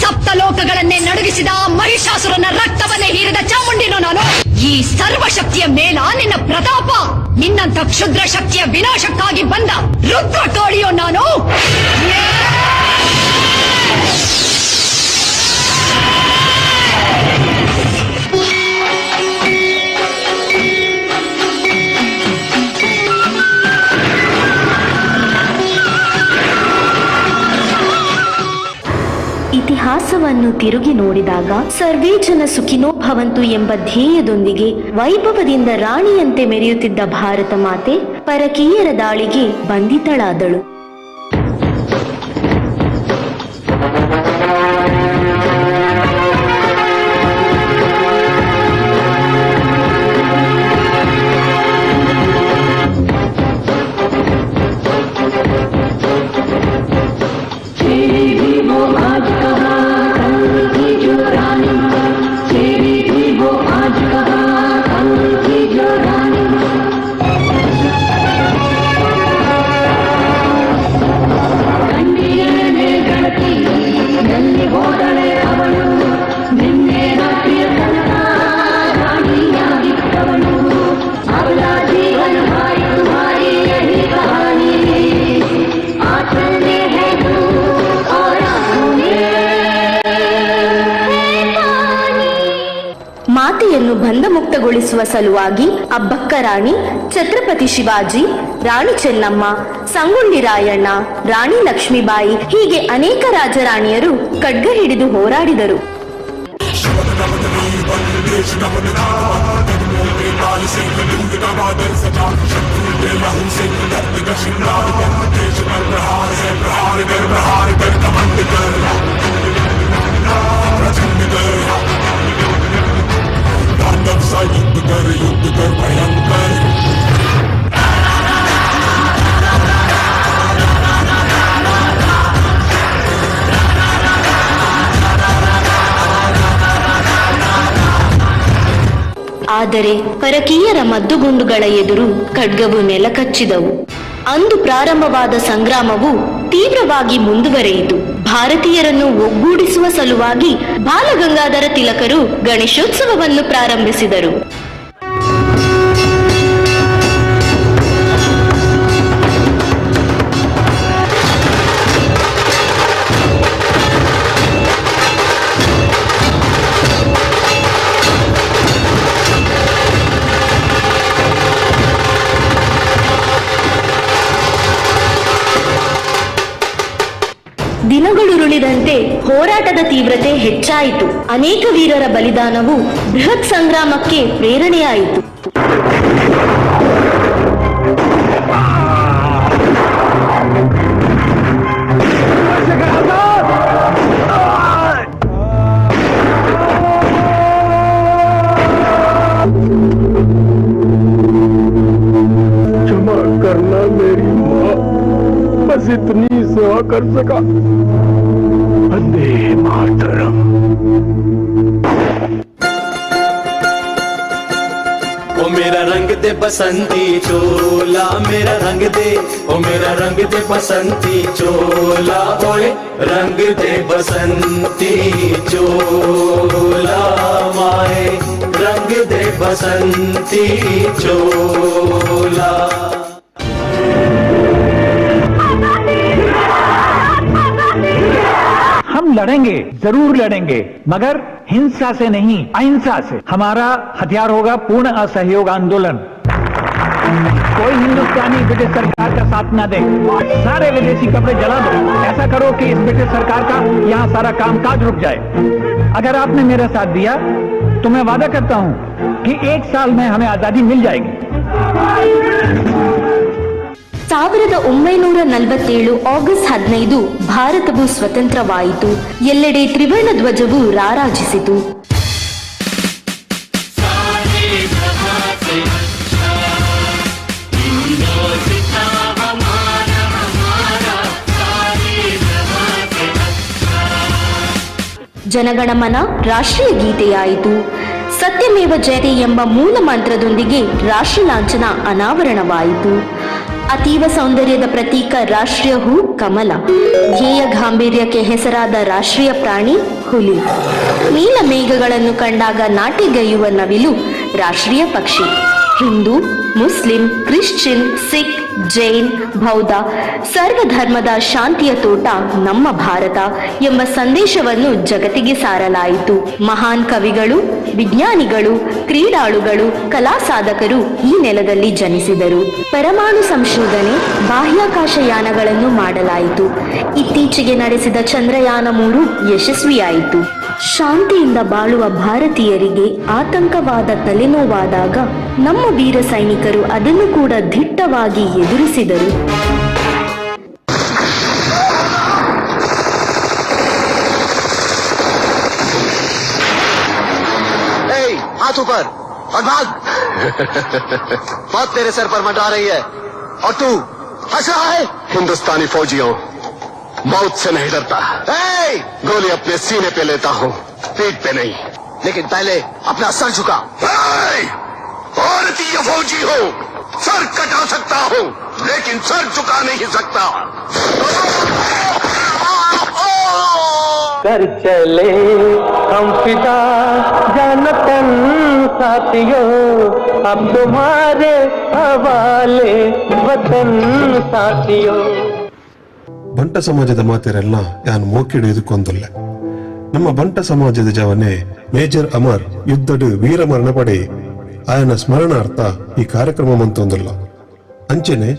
ಸಪ್ತಲೋಕಗಳನ್ನೇ ನಡುಗಿಸಿದ ಆ ಮಹಿಷಾಸುರನ ರಕ್ತವನ್ನೇ ಹೀರಿದ ಚಾಮುಂಡಿನೋ ನಾನು. ಈ ಸರ್ವಶಕ್ತಿಯ ಮೇಲ ನಿನ್ನ ಪ್ರತಾಪ, ನಿನ್ನಂಥ ಕ್ಷುದ್ರ ಶಕ್ತಿಯ ವಿನಾಶಕ್ಕಾಗಿ ಬಂದ ರುದ್ರಕಾಳಿಯೋ ನಾನು. ಇತಿಹಾಸವನ್ನು ತಿರುಗಿ ನೋಡಿದಾಗ ಸರ್ವೇ ಜನ ಸುಖಿನೋ ಭವಂತು ಎಂಬ ಧ್ಯೇಯದೊಂದಿಗೆ ವೈಭವದಿಂದ ರಾಣಿಯಂತೆ ಮೆರೆಯುತ್ತಿದ್ದ ಭಾರತ ಮಾತೆ ಪರಕೀಯರ ದಾಳಿಗೆ ಬಂಧಿತಳಾದಳು. ಮಾತೆಯನ್ನು ಬಂಧಮುಕ್ತಗೊಳಿಸುವ ಸಲುವಾಗಿ ಅಬ್ಬಕ್ಕ ರಾಣಿ, ಛತ್ರಪತಿ ಶಿವಾಜಿ, ರಾಣಿ ಚೆನ್ನಮ್ಮ, ಸಂಗೊಳ್ಳಿ ರಾಯಣ್ಣ, ರಾಣಿ ಲಕ್ಷ್ಮೀಬಾಯಿ ಹೀಗೆ ಅನೇಕ ರಾಜರಾಣಿಯರು ಖಡ್ಗ ಹಿಡಿದು ಹೋರಾಡಿದರು. ಆದರೆ ಪರಕೀಯರ ಮದ್ದುಗುಂಡುಗಳ ಎದುರು ಖಡ್ಗವು ನೆಲಕಚ್ಚಿದವು. ಅಂದು ಪ್ರಾರಂಭವಾದ ಸಂಗ್ರಾಮವು ತೀವ್ರವಾಗಿ ಮುಂದುವರೆಯಿತು. ಭಾರತೀಯರನ್ನು ಒಗ್ಗೂಡಿಸುವ ಸಲುವಾಗಿ ಬಾಲಗಂಗಾಧರ ತಿಲಕರು ಗಣೇಶೋತ್ಸವವನ್ನು ಪ್ರಾರಂಭಿಸಿದರು. ದಿನಗಳುರುಳಿದಂತೆ ಹೋರಾಟದ ತೀವ್ರತೆ ಹೆಚ್ಚಾಯಿತು. ಅನೇಕ ವೀರರ ಬಲಿದಾನವು ಬೃಹತ್ ಸಂಗ್ರಾಮಕ್ಕೆ ಪ್ರೇರಣೆಯಾಯಿತು. कर सका। वंदे मातरम। ओ मेरा रंग दे बसंती चोला, मेरा रंग दे, ओ मेरा रंग दे बसंती चोला, ओए रंग दे बसंती चोला, माए रंग दे बसंती चोला। हम लड़ेंगे, जरूर लड़ेंगे, मगर हिंसा से नहीं, अहिंसा से। हमारा हथियार होगा पूर्ण असहयोग आंदोलन। कोई हिंदुस्तानी ब्रिटिश सरकार का साथ ना दे, सारे विदेशी कपड़े जला दो। ऐसा करो कि इस ब्रिटिश सरकार का यहाँ सारा कामकाज रुक जाए। अगर आपने मेरा साथ दिया तो मैं वादा करता हूँ कि 1 साल में हमें आजादी मिल जाएगी। 1947 ಆಗಸ್ಟ್ 15 ಭಾರತವು ಸ್ವತಂತ್ರವಾಯಿತು. ಎಲ್ಲೆಡೆ ತ್ರಿವರ್ಣ ಧ್ವಜವು ರಾರಾಜಿಸಿತು. ಜನಗಣಮನ ರಾಷ್ಟ್ರೀಯ ಗೀತೆಯಾಯಿತು. ಸತ್ಯಮೇವ ಜಯತೆ ಎಂಬ ಮೂಲ ಮಂತ್ರದೊಂದಿಗೆ ರಾಷ್ಟ್ರ ಲಾಂಛನ ಅನಾವರಣವಾಯಿತು. ಅತೀವ ಸೌಂದರ್ಯದ ಪ್ರತೀಕ ರಾಷ್ಟ್ರೀಯ ಹೂ ಕಮಲ. ಧ್ಯೇಯ ಗಾಂಭೀರ್ಯಕ್ಕೆ ಹೆಸರಾದ ರಾಷ್ಟ್ರೀಯ ಪ್ರಾಣಿ ಹುಲಿ. ನೀಲ ಮೇಘಗಳನ್ನು ಕಂಡಾಗ ನಾಟಿಗೈಯುವ ನವಿಲು ರಾಷ್ಟ್ರೀಯ ಪಕ್ಷಿ. ಹಿಂದೂ, ಮುಸ್ಲಿಂ, ಕ್ರಿಶ್ಚಿಯನ್, ಸಿಖ್, ಜೈನ್, ಬೌದ್ಧ ಸರ್ವಧರ್ಮದ ಶಾಂತಿಯ ತೋಟ ನಮ್ಮ ಭಾರತ ಎಂಬ ಸಂದೇಶವನ್ನು ಜಗತ್ತಿಗೆ ಸಾರಲಾಯಿತು. ಮಹಾನ್ ಕವಿಗಳು, ವಿಜ್ಞಾನಿಗಳು, ಕ್ರೀಡಾಳುಗಳು, ಕಲಾ ಸಾಧಕರು ಈ ನೆಲದಲ್ಲಿ ಜನಿಸಿದರು. ಪರಮಾಣು ಸಂಶೋಧನೆ, ಬಾಹ್ಯಾಕಾಶ ಯಾನಗಳನ್ನು ಮಾಡಲಾಯಿತು. ಇತ್ತೀಚೆಗೆ ನಡೆಸಿದ ಚಂದ್ರಯಾನ 3 ಯಶಸ್ವಿಯಾಯಿತು. ಶಾಂತಿಯಿಂದ ಬಾಳುವ ಭಾರತೀಯರಿಗೆ ಆತಂಕವಾದ ತಲೆನೋವಾದಾಗ ನಮ್ಮ ವೀರ ಸೈನಿಕರು ಅದನ್ನು ಕೂಡ ದಿಟ್ಟವಾಗಿ ಎದುರಿಸಿದರು. हाथ ऊपर और भाग। मौत तेरे सर पर मंडरा रही है और तू हंस रहा है। हिंदुस्तानी फौजियों, मौत से नहीं डरता। गोली अपने सीने पे लेता हूँ, पीठ पे नहीं। लेकिन पहले अपना सर झुका। भारतीय फौजी हो, सर कटा सकता हूँ लेकिन सर झुका नहीं सकता। कर चले हम फिदा जान तन साथियों, अब तुम्हारे हवाले वतन साथियों। ಬಂಟ ಸಮಾಜದ ಮಾತೆರೆಲ್ಲ ಯಾನ್ ಮೋಕಿಡು ಇದಕ್ಕೊಂದಲ್ಲ. ನಮ್ಮ ಬಂಟ ಸಮಾಜದ ಜವನೆ ಮೇಜರ್ ಅಮರ್ ಯುದ್ಧಡು ವೀರಮರಣ ಪಡೆ ಆಯನ ಸ್ಮರಣಾರ್ಥ ಈ ಕಾರ್ಯಕ್ರಮ ಮಂತೊಂದಲ್ಲ. ಅಂಚನೆ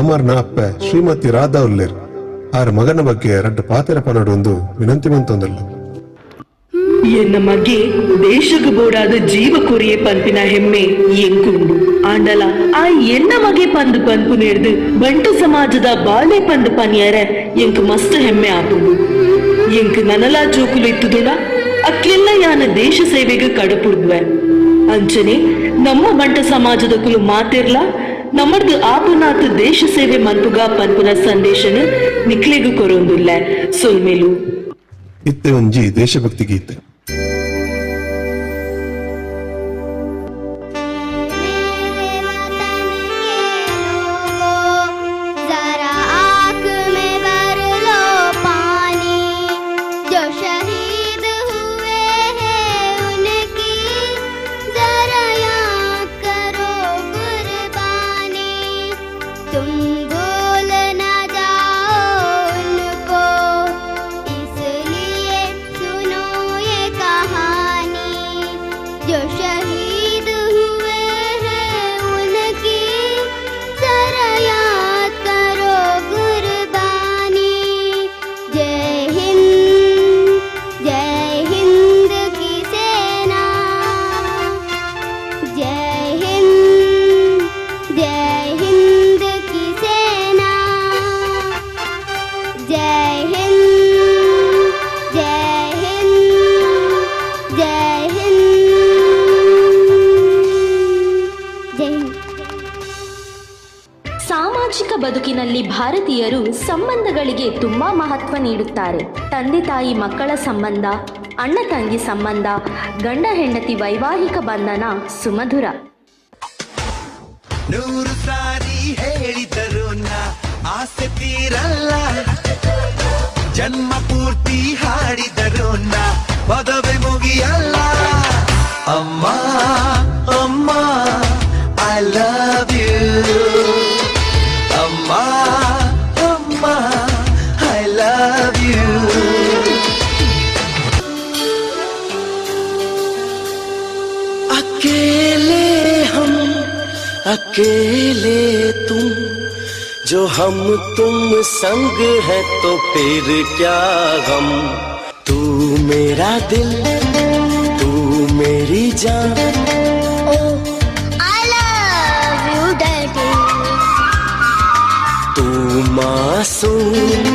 ಅಮರ್ನ ಅಪ್ಪ ಶ್ರೀಮತಿ ರಾಧಾ ಉಲ್ಲೇರ್ ಆರ ಮಗನ ಬಗ್ಗೆ ರಡ್ಡ ಪಾತೆರ ಪನಡು ಒಂದು ವಿನಂತಿ ಮಂತೊಂದಲ್ಲ. ಎನ್ನ ಮಗೆ ದೇಶಕ್ಕೆ ಬೋಡಾದ ಜೀವ ಕೊರಿಯೆ ಪನ್ಪಿನ ಹೆಮ್ಮೆ ಎಂಕುಂಡು. ಆಂಡಲ ಆ ಎನ್ನ ಮಗೆ ಪಂದು ಪನ್ಪು ನೇರ್ದು ಬಂಟು ಸಮಾಜದ ಬಾಳೆ ಪಂದು ಪನಿಯರ ಎಂಕ್ ಮಸ್ತ್ ಹೆಮ್ಮೆ ಆಪುಂಡು. ಎಂಕ್ ನನಲಾ ಜೋಕುಲು ಇತ್ತುದುಡ ಅಕ್ಲೆಲ್ಲ ಯಾನ ದೇಶ ಸೇವೆಗೆ ಕಡಪುಡ್ವೆ. ಅಂಚನೆ ನಮ್ಮ ಬಂಟ ಸಮಾಜದ ಕುಲು ಮಾತಿರ್ಲ ನಮ್ಮರ್ದು ಆಪುನಾತ್ ದೇಶ ಸೇವೆ ಮನ್ಪುಗ ಪನ್ಪುನ ಸಂದೇಶನ ನಿಕ್ಲೆಗು ಕೊರೊಂದುಲ್ಲ. ಸೊಲ್ಮೇಲು ಇತ್ತೆ ಒಂಜಿ ದೇಶಭಕ್ತಿ ಗೀತೆ. ಬದುಕಿನಲ್ಲಿ ಭಾರತೀಯರು ಸಂಬಂಧಗಳಿಗೆ ತುಂಬಾ ಮಹತ್ವ ನೀಡುತ್ತಾರೆ. ತಂದೆ ತಾಯಿ ಮಕ್ಕಳ ಸಂಬಂಧ, ಅಣ್ಣ ತಂಗಿ ಸಂಬಂಧ, ಗಂಡ ಹೆಂಡತಿ ವೈವಾಹಿಕ ಬಂಧನ ಸುಮಧುರ. 100 ಸಾರಿ ಹೇಳಿದರು ನಾ ಆಸೆ ತೀರಲ್ಲ, ಜನ್ಮ ಪೂರ್ತಿ ಹಾಡಿದರು ನಾ ಪದವಿ ಮುಗಿಯಲ್ಲ. ಅಮ್ಮ ಅಮ್ಮ I love you, ಅಮ್ಮ ಅಮ್ಮ I love you. अकेले हम अकेले तुम, जो हम तुम संग है तो फिर क्या गम। तू मेरा दिल तू मेरी जान, Oh, I love you, Daddy. तू मासूम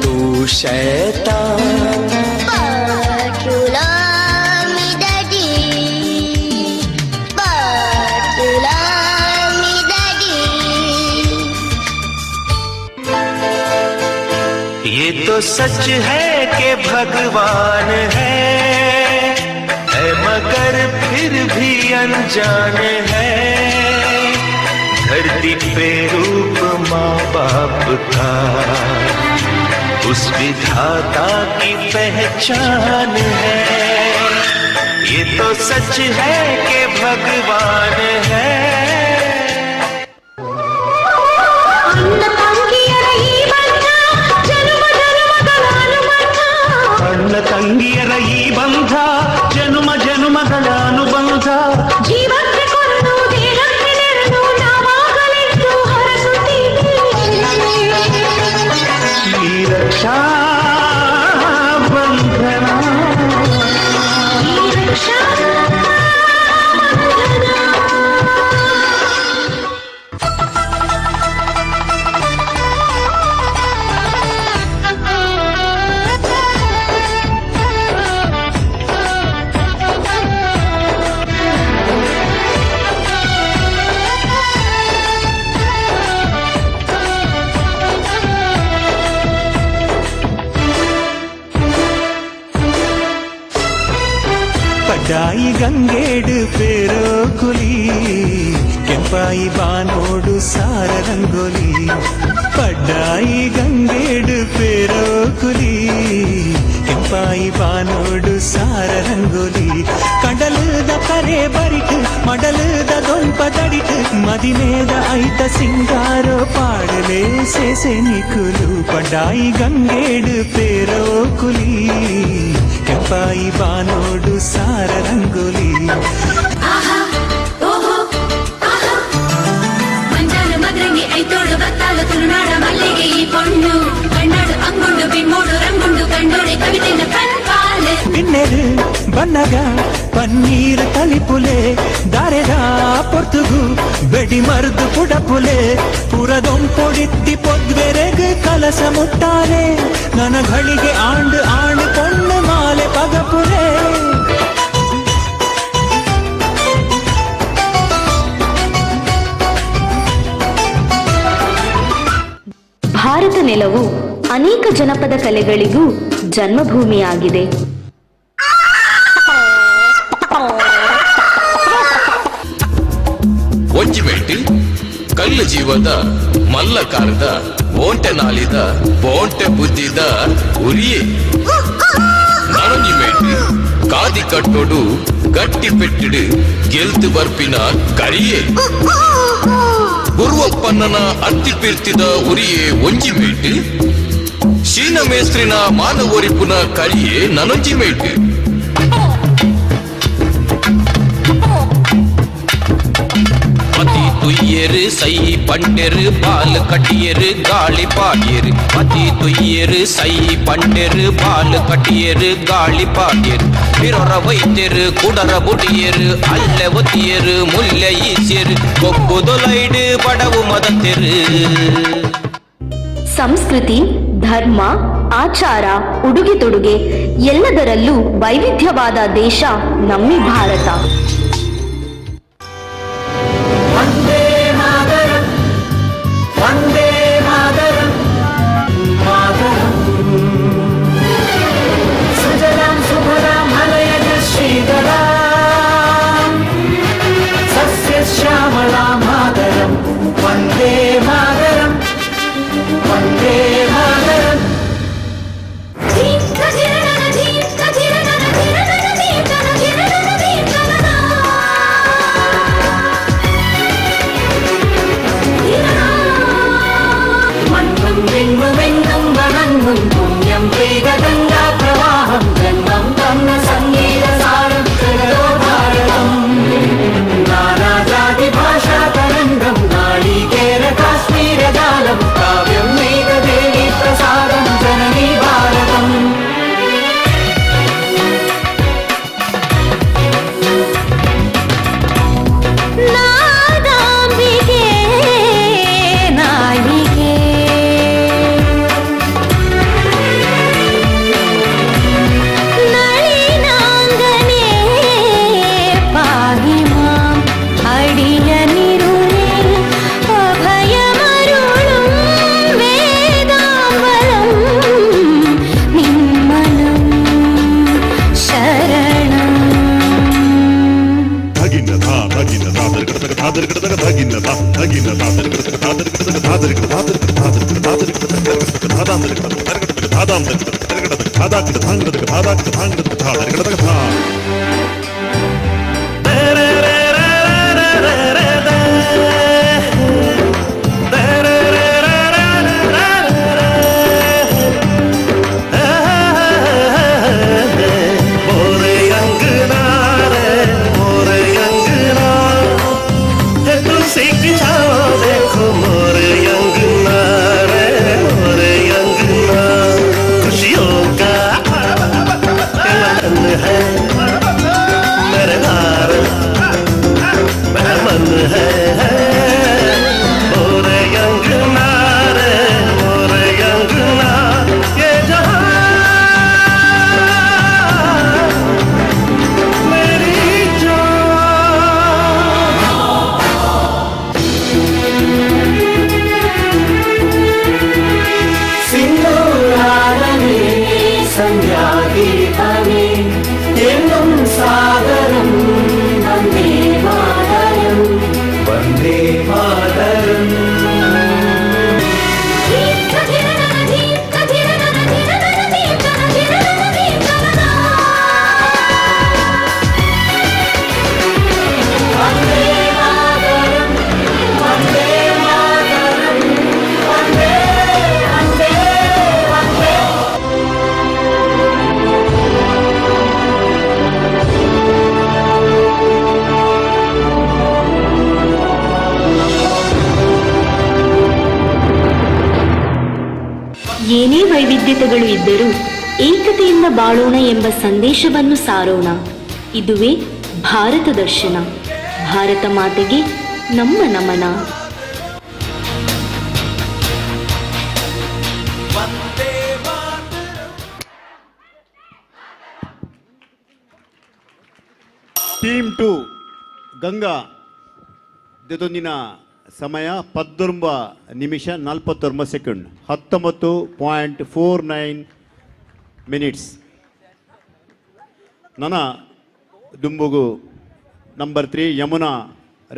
तू शैतान, But you love me, Daddy. But you love me, Daddy. ये तो सच है कि भगवान है, है मगर फिर भी अनजान है। धरती पे रूप माँ बाप का, उस विधाता की पहचान है। ये तो सच है कि भगवान है। ಅಣ್ಣ ತಂಗಿಯರ ಈ ಬಂಧ ಜನುಮ ಜನುಮಗಳ ಅನುಬಂಧ, ಜೀವಕ್ಕೆ ಕೊರಳು ದೇಹಕ್ಕೆ ನೆರಳು ನಾವಾಗಲೆಂದು ಹರಸುತ್ತೀವಿ. ಈ ರಕ್ಷಾ ಬಂಧನ, ಈ ರಕ್ಷಾ ಪಡ್ಡಾಯಿ ಗಂಗೇಡು ಪೇರೋ ಕುಲಿ, ಕೆಂಪಾಯಿ ಬಾನೋಡು ಸಾರ ರಂಗೋಲಿ. ಪಡ್ಡಾಯಿ ಗಂಗೇಡು ಪೇರೋ ಕುಲಿ, ಕೆಂಪಾಯಿ ಬಾನೋಡು ಸಾರ ರಂಗೋಲಿ. ಕಡಲದ ಕರೆ ಬರಿಟ್ ಮಡಲದ ದೊಂಪ ದಡಿಟ್ ಮದಿಮೇದ ಐತ ಸಿಂಗಾರೋ ಪಾಡಲೆ ಸೇಸೆ ನಿಕುಲು. ಪಡ್ಡಾಯಿ ಗಂಗೇಡು ಪೇರೋ ಕುಲಿ, ಕೆಂಪಾಯಿ ಬಾನೋಡು ಸಾರ ರಂಗೋಲಿ. ಮಂಜಾನ ಮದ್ರಂಗಿ ಐತೋಡು ಬತ್ತಾಲ ತುಳುನಾಡ ಮಲ್ಲಿಗೆ ಈ ಪೊಣ್ಣು, ಕಣ್ಣಾಡು ಅಂಗುಂಡು ಬಿಮ್ಮೋಡು ರಂಗುಂಡು ಕಂಡೋಡೆ ಕವಿತೆನ ಕಣ್ಪಾಲೆ. ಬಿನ್ನೆರು ಬನ್ನಗ ಪನ್ನೀರ್ ತಲಿಪುಲೆ, ದಾರೆದ ಪೊರ್ತುಗು ಬೆಡಿ ಮರ್ದು ಪುಡಪುಲೆ. ಪುರದೊಂಪೊಡಿತ್ತಿ ಪೊದ್ವೆರೆಗ್ ಕಲಸ ಮುಟ್ಟಾಲೆ, ನನಗಳಿಗೆ ಆಂಡು ಆಣು ಪೊಣ್ಣು ಮಾಲೆ ಪಗಪುಲೆ. ಭಾರತ ನೆಲವು ಅನೇಕ ಜನಪದ ಕಲೆಗಳಿಗೂ ಜನ್ಮಭೂಮಿಯಾಗಿದೆ. ಒಂಜಿಮೆಟ್ಟು ಕಲ್ಲು ಜೀವದ ಮಲ್ಲಕಾರದ ಓಂಟೆ ನಾಲಿದ ಬೋಂಟೆ ಬುದ್ಧಿದ ಉರಿಯೇ, ನನೊಂಜಿಮೇಟು ಕಾದಿ ಕಟ್ಟೋಡು ಗಟ್ಟಿ ಪೆಟ್ಟಿಡು ಗೆಲ್ತು ಬರ್ಪಿನ ಕರಿಯೇ, ಗುರುವಪ್ಪನ್ನನ ಅತ್ತಿ ಪಿರ್ತಿದ ಉರಿಯೇ ಒಂಜಿಮೇಟು, ಶೀನ ಮೇಸ್ತ್ರಿನ ಮಾನವರಿಪುನ ಕರಿಯೇ ನನೊಂಜಿಮೇಟು. ಪತಿ ತುಯ್ಯರು ಸೈ ಪಂಡೆರು ಬಾಲ್ ಕಟ್ಟಿಯರು ಗಾಳಿ ಪಾಡಿಯರು, ಪತಿ ತುಯ್ಯರು ಸೈ ಪಂಡೆರು ಬಾಲ್ ಕಟ್ಟಿಯರು ಗಾಳಿ ಪಾಡಿಯರು. ಬಿರೊರ ವೈದ್ಯರು ಕುಡರ ಬುಡಿಯರು ಅಲ್ಲೆ ಒತ್ತಿಯರು ಮುಲ್ಲೆ ಈಸಿಯರು ಕೊಕ್ಕುದೊಲೈಡು ಬಡವು ಮದತೆರು. ಸಂಸ್ಕೃತಿ, ಧರ್ಮ, ಆಚಾರ, ಉಡುಗೆ ತೊಡುಗೆ ಎಲ್ಲದರಲ್ಲೂ ವೈವಿಧ್ಯವಾದ ದೇಶ ನಮ್ಮಿ ಭಾರತ. ವಂದೇ ಮಾತರಂ, ವಂದೇ ಧಾದಾಕ ಧಾಂಗದಕ ಧಾದಾಕ ಧಾಂಗದಕ ಧಾದರಿಗಡದಕ ಧಾ. मोरे अंगना रे मोरे अंगना, हे तुलसी की छाँव देखो मोरे अंगना रे मोरे अंगना। खुशियों का मन है मेरे भारत मेरा मन है, मोरे अंगना रे मोरे अंगना, ये जहां मेरी जान। സിന്ദൂരാരനേ സന്ധ്യാദീപമേ എന്നും സാദരം വന്ദേ മാതരം വന്ദേ മാതരം. ಏನೇ ವೈವಿಧ್ಯತೆಗಳು ಇದ್ದರೂ ಏಕತೆಯಿಂದ ಬಾಳೋಣ ಎಂಬ ಸಂದೇಶವನ್ನು ಸಾರೋಣ. ಇದುವೇ ಭಾರತ ದರ್ಶನ. ಭಾರತ ಮಾತೆಗೆ ನಮ್ಮ ನಮನ. ಟೀಮ್ 2 ಗಂಗಾ ದೊಂದಿನ ಸಮಯ 19 ನಿಮಿಷ 49 ಸೆಕೆಂಡ್, 19.49 ಮಿನಿಟ್ಸ್. ನನ ದುಂಬುಗು ನಂಬರ್ 3 ಯಮುನಾ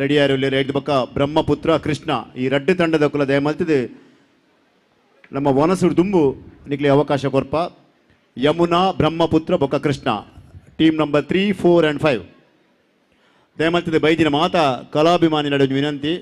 ರೆಡಿಯಾರು ರೇಟ್ ಬಕ್ಕ ಬ್ರಹ್ಮಪುತ್ರ ಕೃಷ್ಣ ಈ ರಡ್ಡು ತಂಡದ ಕುಲ ದಯಮಲ್ತಿದೆ ನಮ್ಮ ವನಸುಡು ದುಂಬು ನಿಕ್ಲೆ ಅವಕಾಶ ಕೊರ್ಪ. ಯಮುನಾ ಬ್ರಹ್ಮಪುತ್ರ ಬೊಕ್ಕ ಕೃಷ್ಣ ಟೀಮ್ ನಂಬರ್ 3, 4 ಆ್ಯಂಡ್ 5 ದಯಮಲ್ತಿದೆ ಬೈದಿನ ಮಾತಾ ಕಲಾಭಿಮಾನಿ ನಡುವೆ ವಿನಂತಿ.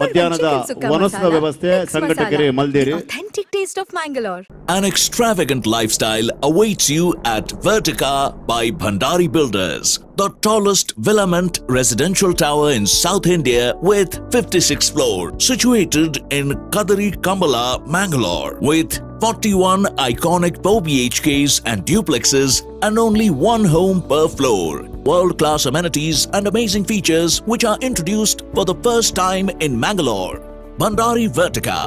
ಮಧ್ಯಾಹ್ನದ ವನಸದ ವ್ಯವಸ್ಥೆ ಸಂಘಟಕರೇ ಮಲ್ದೇರಿ. Authentic taste of Mangalore. An extravagant lifestyle awaits you at Vertica by Bhandari Builders, the tallest villament residential tower in South India with 56 floors, situated in Kadari Kambala, Mangalore, with 41 iconic 4 BHKs and duplexes and only one home per floor. World-class amenities and amazing features which are introduced for the first time in Mangalore. Bhandari Vertica.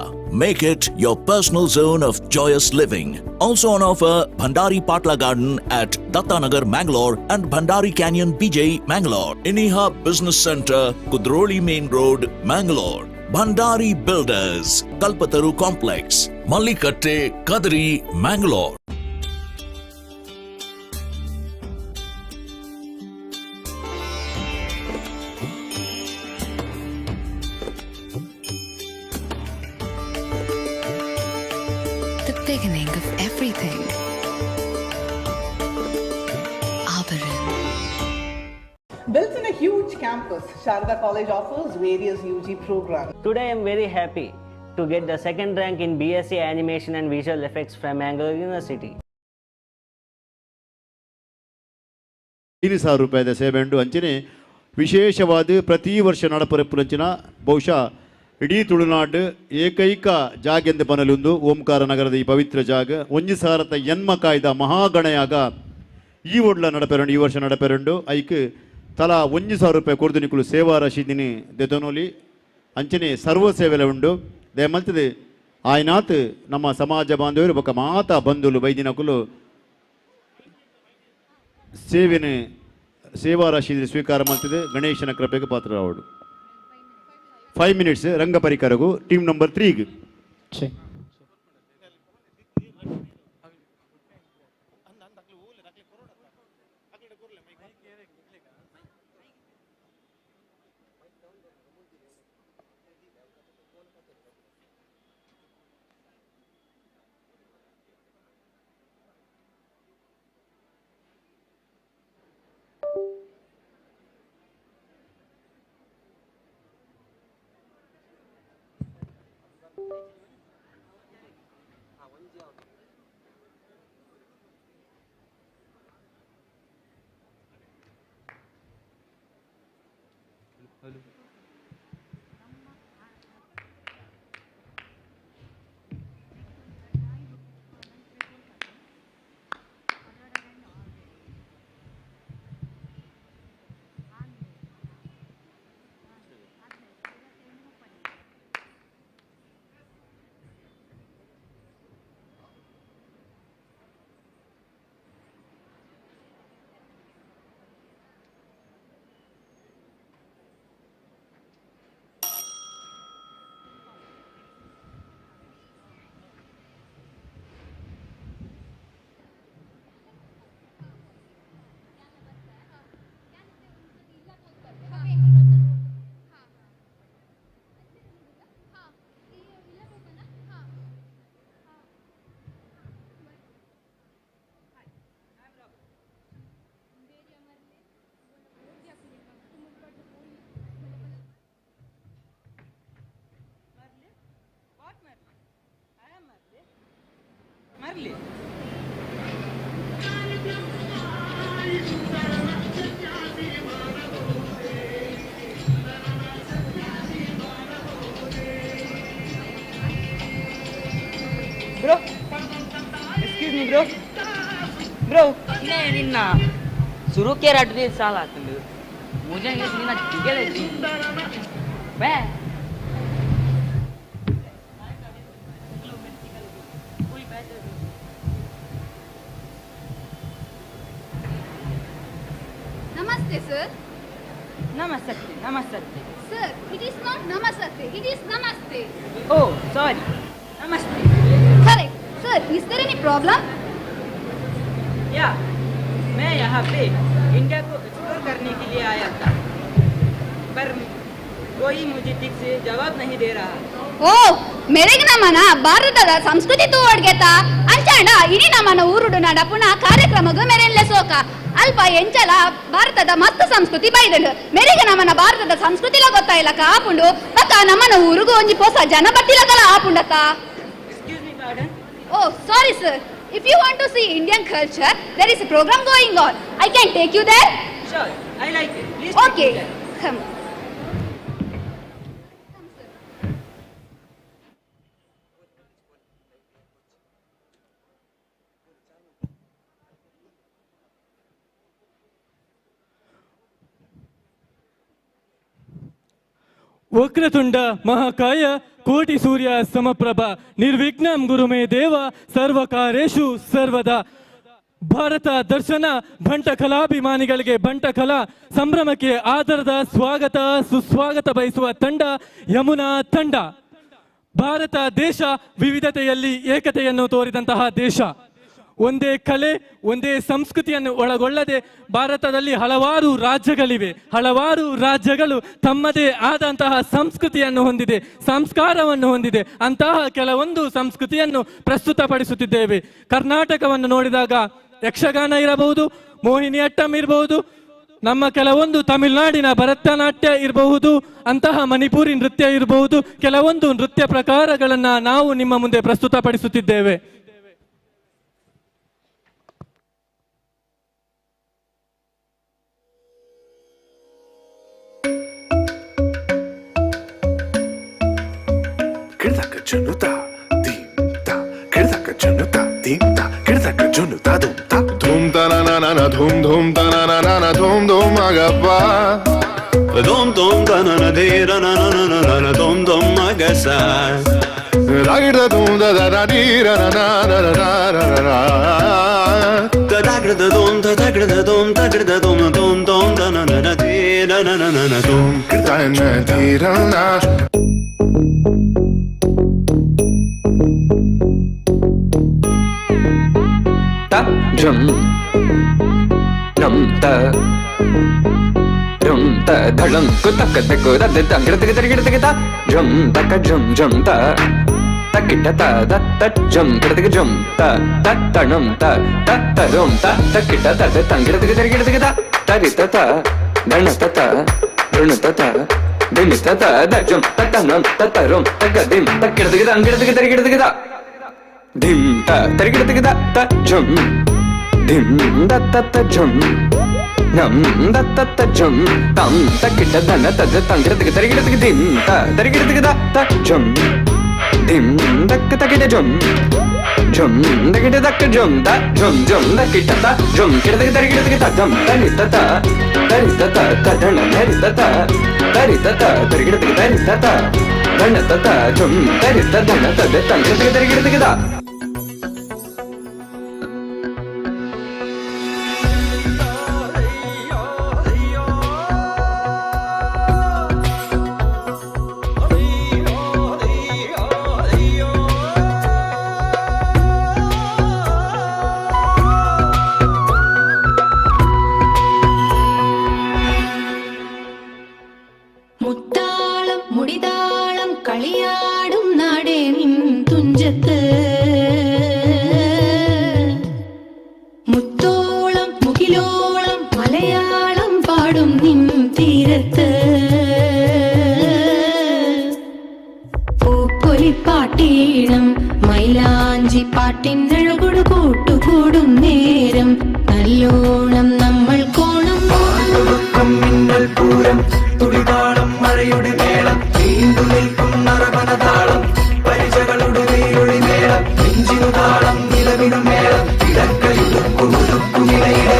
Make it your personal zone of joyous living. Also on offer, Bhandari Patla Garden at Dattanagar, Mangalore and Bhandari Canyon, BJ, Mangalore. Iniha Business Center, Kudroli Main Road, Mangalore. Bhandari Builders, Kalpataru Complex, Mallikatte, Kadri, Mangalore. The beginning of everything. Auburn. Built in a huge campus, Sharda College offers various UG programs. Today I am very happy to get the second rank in BSc Animation and Visual Effects from Mangalore University. 5,000 ರೂಪಾಯಿದ ಸೇವೆ ಉಂಡು. ಅಂಚನೆ ವಿಶೇಷವಾದ ಪ್ರತಿ ವರ್ಷ ನಡಪರಪ್ಪುನಂಚಿನ ಬಹುಶಃ ಇಡೀ ತುಳುನಾಡು ಏಕೈಕ ಜಾಗೆಂದು ಬನಲುಂದು ಓಂಕಾರ ನಗರದ ಈ ಪವಿತ್ರ ಜಾಗ. 1080 ಕಾಯ್ದ ಮಹಾಗಣಯಾಗ ಈ ಒಡ್ಲ ನಡಪೆರಂಡು, ಈ ವರ್ಷ ನಡಪೆರಂಡು. ಐಕ್ ತಲಾ 1,000 ರೂಪಾಯಿ ಕೊರ್ದು ನಿಕುಲು ಸೇವಾ ರಶೀದಿನಿ ದೆತೊನೊಲಿ. ಅಂಚನೆ ಸರ್ವ ಸೇವೆಲ ಉಂಡು. ದಯಮಲ್ತದೆ ಆಯ್ನಾತ್ ನಮ್ಮ ಸಮಾಜ ಬಾಂಧವರು ಬೊಕ್ಕ ಮಾತಾ ಬಂಧುಲು ಬೈದಿನಕುಲು ಸೇವೆನೆ ಸೇವಾ ರಶೀದಿ ಸ್ವೀಕಾರ ಮಾಡ್ತಿದೆ. ಗಣೇಶನ ಕೃಪೆಗೆ ಪಾತ್ರರಾವಡು. 5 ಮಿನಿಟ್ಸ್ ರಂಗ ಪರಿಕರಗು ಟೀಮ್ ನಂಬರ್ 3ಗೆ. Marli. Bro, excuse me bro. Bro, ನಿನ್ನ ಸುರುಕೆ ರಡ್ದು ಸಾಲ ಆತಂದು ಮುಜೆ ನಿನ್ನ ಟಿಕೆಟ್ ಬೇ. Namaste, sir. Namaste, namaste. Sir, it is not namaste, it is namaste. Oh, sorry. Namaste. Correct. Sir, is there any problem? Yeah, मैं यहाँ पे India को explore करने के लिए आया था, पर कोई मुझे ठीक से जवाब नहीं दे रहा. ಓ, ಮೆರೆಗ್ ನಮನ ಭಾರತದ ಸಂಸ್ಕೃತಿ ತೂವಡ್ಗೆತ ಅಂಚಾಂಡ ಇಡೀ ನಮನ ಊರುಡು ನಡಪುನ ಕಾರ್ಯಕ್ರಮಗು ಮೆರೆನ್ಲೆ ಸೋಕ ಅಲ್ಪ ಎಂಚಲ ಭಾರತದ ಮಸ್ತ್ ಸಂಸ್ಕೃತಿ ಬೈದಂಡು ಮೆರೆಗೆ ನಮನ ಭಾರತದ ಸಂಸ್ಕೃತಿಲ ಗೊತ್ತಾಯಿಲ್ಲ ಆಪುಂಡು ಬಕ್ಕ ನಮನ ಊರುಗು ಒಂಜಿ ಪೊಸ ಜನ ಬತ್ತಿಲಕಲ ಆಪುಂಡತ. Excuse me, pardon. Oh, sorry sir. If you want to see Indian culture, there is a program going on. I can take you there. Sure, I like it. Please take me Okay, there. come. Vakratunda Mahakaya ಕೋಟಿ ಸೂರ್ಯ ಸಮಪ್ರಭ ನಿರ್ವಿಘ್ನಂ ಗುರುಮೇ ದೇವ ಸರ್ವಕಾರ್ಯೇಷು ಸರ್ವದಾ. ಭಾರತ ದರ್ಶನ ಬಂಟ ಕಲಾಭಿಮಾನಿಗಳಿಗೆ ಬಂಟ ಕಲಾ ಸಂಭ್ರಮಕ್ಕೆ ಆದರದ ಸ್ವಾಗತ ಸುಸ್ವಾಗತ ಬಯಸುವ ತಂಡ ಯಮುನಾ ತಂಡ. ಭಾರತ ದೇಶ ವಿವಿಧತೆಯಲ್ಲಿ ಏಕತೆಯನ್ನು ತೋರಿದಂತಹ ದೇಶ. ಒಂದೇ ಕಲೆ ಒಂದೇ ಸಂಸ್ಕೃತಿಯನ್ನು ಒಳಗೊಳ್ಳದೆ ಭಾರತದಲ್ಲಿ ಹಲವಾರು ರಾಜ್ಯಗಳಿವೆ. ಹಲವಾರು ರಾಜ್ಯಗಳು ತಮ್ಮದೇ ಆದಂತಹ ಸಂಸ್ಕೃತಿಯನ್ನು ಹೊಂದಿದೆ, ಸಂಸ್ಕಾರವನ್ನು ಹೊಂದಿದೆ. ಅಂತಹ ಕೆಲವೊಂದು ಸಂಸ್ಕೃತಿಯನ್ನು ಪ್ರಸ್ತುತಪಡಿಸುತ್ತಿದ್ದೇವೆ. ಕರ್ನಾಟಕವನ್ನು ನೋಡಿದಾಗ ಯಕ್ಷಗಾನ ಇರಬಹುದು, ಮೋಹಿನಿಯಟ್ಟಂ ಇರಬಹುದು, ನಮ್ಮ ಕೆಲವೊಂದು ತಮಿಳುನಾಡಿನ ಭರತನಾಟ್ಯ ಇರಬಹುದು, ಅಂತಹ ಮಣಿಪುರಿ ನೃತ್ಯ ಇರಬಹುದು. ಕೆಲವೊಂದು ನೃತ್ಯ ಪ್ರಕಾರಗಳನ್ನು ನಾವು ನಿಮ್ಮ ಮುಂದೆ ಪ್ರಸ್ತುತಪಡಿಸುತ್ತಿದ್ದೇವೆ. ಧೂಮ್ ತ ನ ನ ಧೂಮ್ ಧೂಮ್ ತ ನ ನ ನ ಧೂಮ್ ಧೂಮ್ ಮಗಪ್ಪ ಧೂಮ್ ಧೂಮ್ ತ ನ ನ ಧೀ ರ ನ ನ ನ ನ ನ ಧೂಮ್ ಧೂಮ್ ಮಗಸ ರಾಗಿಡ ಧೂಮ್ the the ರ ಡಿ ರ ನ ನ ರ ರ ರ ರ ತ ದಾಗಡ ಧೂಮ್ ತ ದಾಗಡ ಧೂಮ್ ದಾಗಡ ಧೂಮ್ ಧೂಮ್ ಧೂಮ್ ತ ನ ನ ನ ಧೀ ರ ನ ನ ನ ನ ಧೂಮ್ ತ ನ ಧೀ ರ ನ. ಝಂ ನಂ ತ ಝಂ ತ ಧಳಂ ಕುತಕ ತಕು the the ಗಿಡ ತಗ ತರಿ ಗಿಡ ತಗ ತ ಝಂ ತಕ ಝಂ ಝಂ ತ ತ ಕಿಟ ತ the ತ ಝಂ ಗಿಡ ತಗ ಝಂ ತ ತ ತಣಂ ತ ತ ತರುಂ ತ ತ ಕಿಟ ತ the ತ ಗಿಡ ತಗ ತರಿ ಗಿಡ ತಗ ತ ತರಿ ತ ತ ದಣ ತ ತ ಋಣ ತ ತ ದಿನ ತ ತ the ಝಂ ತ ತಣಂ ತ ತರುಂ ತ ಗ ದಿಂ ತ ಗಿಡ ತಗ ತ ಗಿಡ ತಗ ತರಿ ಗಿಡ ತಗ ತ ಧಿಂ ತ ತರಿ ಗಿಡ ತಗ ತ ತ ಝಂ ಧಿಂ the ತ ತ ಝಂ ನಂ the ತ ತ ಝಂ ತಂ ತ ಕಿಟ ಧನ ತದ ತಂಗಿಡ ತಗ ತರಿಗಿಡ ತಗ ಧಿಂ ತ ತರಿಗಿಡ ತಗ the ತ ಝಂ ಧಿಂ ದಕ್ಕ ತಗಿಡ ಝಂ ಝಂ ದಗಿಡ ದಕ್ಕ ಝಂ ತ ಝಂ ಝಂ the ಕಿಟ ತ ಝಂ ಕಿಟ ತಗ ತರಿಗಿಡ ತಗ ತ ಧಂ ತರಿ ತ ತ ತರಿ ತ ತ ತ ಧಣ ಧರಿ ತ ತ ತರಿ ತ ತ ತರಿಗಿಡ ತಗ ತರಿ ತ ತ ಧಣ ತ ತ ಝಂ ತರಿ ತ ಧಣ ತದ ತಂಗಿಡ ತಗ ತರಿಗಿಡ ತಗ the. മുത്താളം മുടിതാളം കളിയാടും നാടേ നിൻ തുഞ്ചത്ത് മുത്തോളം മുകിലോളം മലയാളം പാടും നിൻ തീരത്ത് പൂപ്പൊലിപ്പാട്ടീണം മൈലാഞ്ചി പാട്ടിനഴകൊടു കൂട്ടുകൂടും നേരം നല്ലോണം നമ്മൾ കോണം മിന്നൽ പൂരം തുടിതാളം മഴയുടെ മേളം നീണ്ടു നിൽക്കും നറവനതാളം പരിചകളുടെ നീരൊളി മേളം നെഞ്ചിനു താളം നിലവിനു മേളം ഇടക്കയുടുക്കുമുടുക്കുമിടയിട.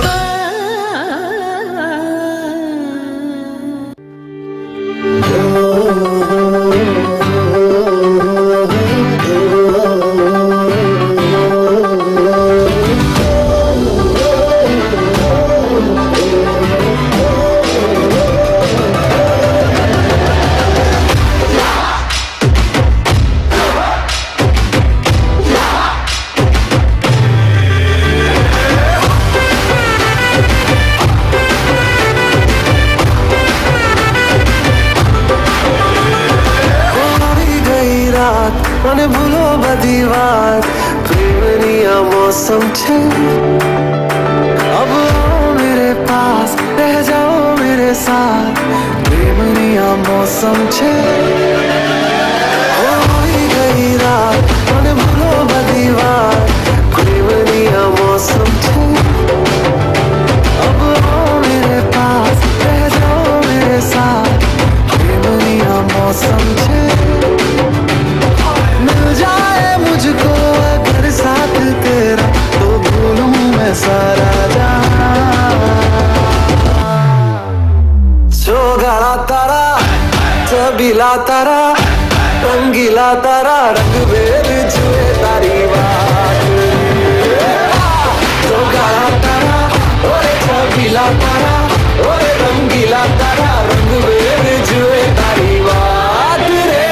गई रात मन भूलो बदी बात प्रेमनिया मौसम छे अब आओ मेरे पास रह जाओ मेरे साथ प्रेमनिया मौसम छे हो गई रात मन भूलो बदी बात प्रेमनिया मौसम छे अब आओ मेरे पास रह जाओ मेरे साथ प्रेमनिया मौसम छे मिल जाए मुझको अगर साथ तेरा तो भूलूं मैं सारा जहां। चोगाला तारा छबीला तारा रंगीला तारा रंग बेर जुए तारी बात चोगाला तारा ओरे छबीला तारा ओरे रंगीला तारा रंग बेर जुए तारी बात रे।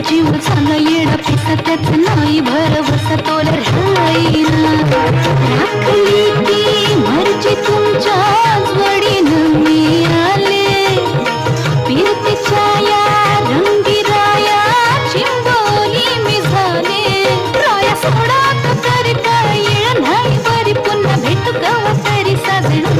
जीव झाला येडा पिसा त्याचा नाही भरवसा तोल राहीना राखली ती मर्जी तुमच्या वडीन मी आले फिरतीच्या या रंगीराया चिंबोली मी झाले राया सोडा तो तरी काय येळ नाही बरी पुन्हा भेटू कवा तरी साजणा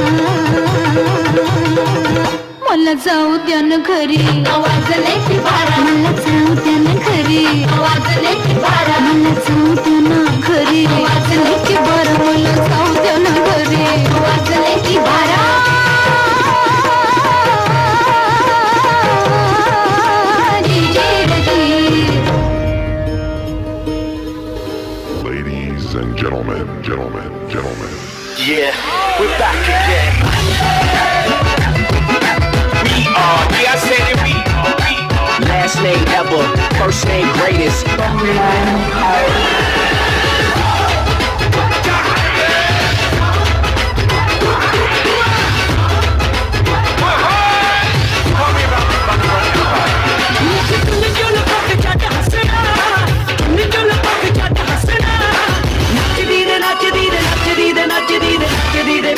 मला जाऊ द्या न घरी वाजले की बारा मला जाऊ द्या न घरी वाजले की बारा मला जाऊ द्या न घरी वाजले की बारा मला जाऊ द्या न घरी वाजले की बारा. Ladies and gentlemen, gentlemen, gentlemen. Yeah, we're back again. We are, yeah, I said it, we are. Last name ever, first name greatest. ਨੱਚਦੀ ਦੇ ਨੱਚਦੀ ਦੇ ਨੱਚਦੀ ਦੇ ਨੱਚਦੀ ਦੇ।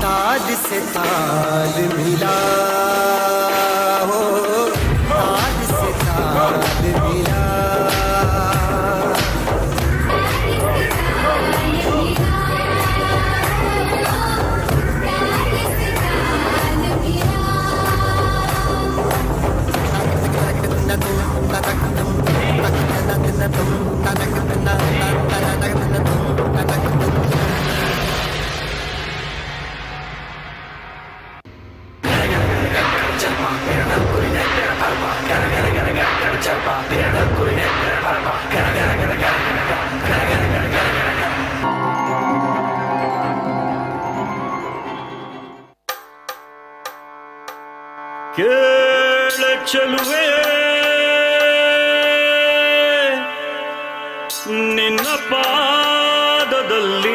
ताल से ताल मिला हो, ताल से ताल मिला। ಕೇಳ ಚೆಲುವೆ ನಿನ್ನ ಪಾದದಲ್ಲಿ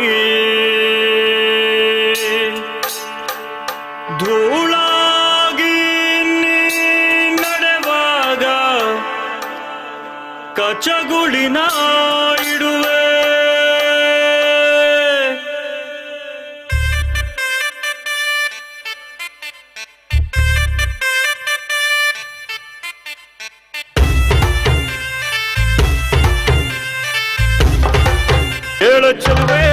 ಧೂಳಾಗಿ ನೀ ನಡೆವಾಗ ಕಚಗುಳಿನ ಇಡುವೆ. ಕೇಳ ಚೆಲುವೆ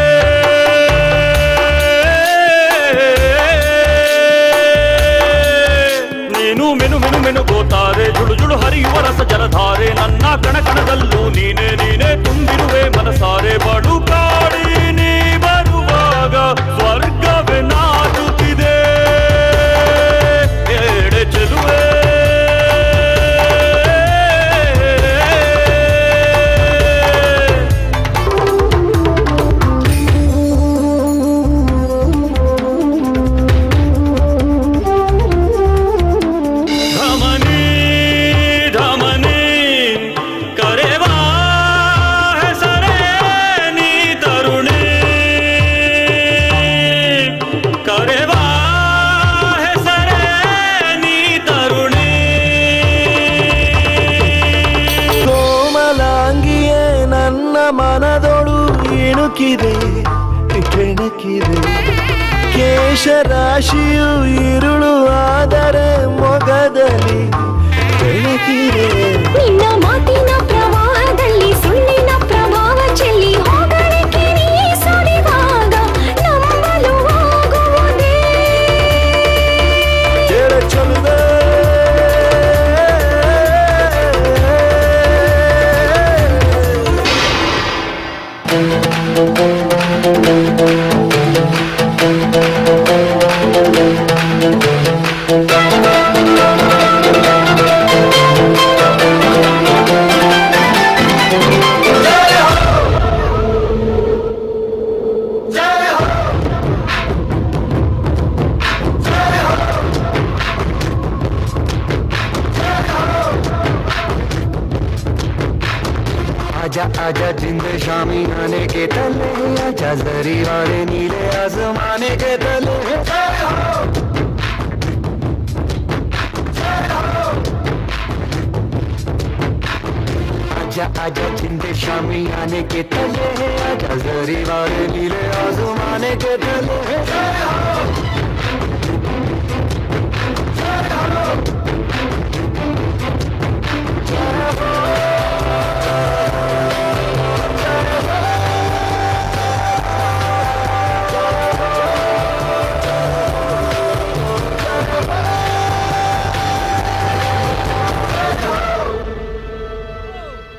ನೀನು ಮೆನು ಮೆನು ಮೆನು ಗೋತಾರೆ, ಜುಳು ಜುಳು ಹರಿಯುವ ರಸ ಜಲಧಾರೆ, ನನ್ನ ಕಣ ಕಣದಲ್ಲೂ ನೀನೇ ನೀನೇ ತುಂಬಿರುವೆ ಮನಸಾರೆ. ಬಡು ಕಾಡಿ ನೀ ಬರುವಾಗ ಸ್ವರ್ಗವೇ ನಾಚುತ್ತಿದೆ. ಏಡೆ ಚೆಲುವೆ धमनी धमनी करेवा है सरेनी तरुणी, करेवा है सरेनी तरुणी. ಕೋಮಲಾಂಗಿಯೇ ನನ್ನ ಮನದೊಳು ಇಣುಕಿದೆ ಕೆಣಕಿದೆ, ಕೇಶರಾಶಿಯು ಇರುಳು ಆದರೆ ಮೊಗದಲ್ಲಿ ಬೆಳಕಿದೆ. ನಿನ್ನ ಮಾತಿನ ಪ್ರವಾಹದಲ್ಲಿ ಸುಳ್ಳಿನ ಪ್ರಭಾವ ಚೆಲ್ಲಿ ಹೊಗಳಿಕೆ ನೀ ಸುರಿವಾಗ ನಂಬಲು ಆಗುವುದೇ? ಕೇಳ ಚೆಲುವೆ आजा आजा जिंद शामी आने के तले, आजा जरी वाले नीले आसमाने के तले. आजा आजा जिंद शामी आने के तले, आजा जरी वाले नीले आसमाने के तले.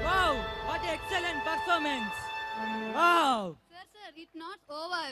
Wow, what excellent performance! Wow! Sir, sir, it's not over.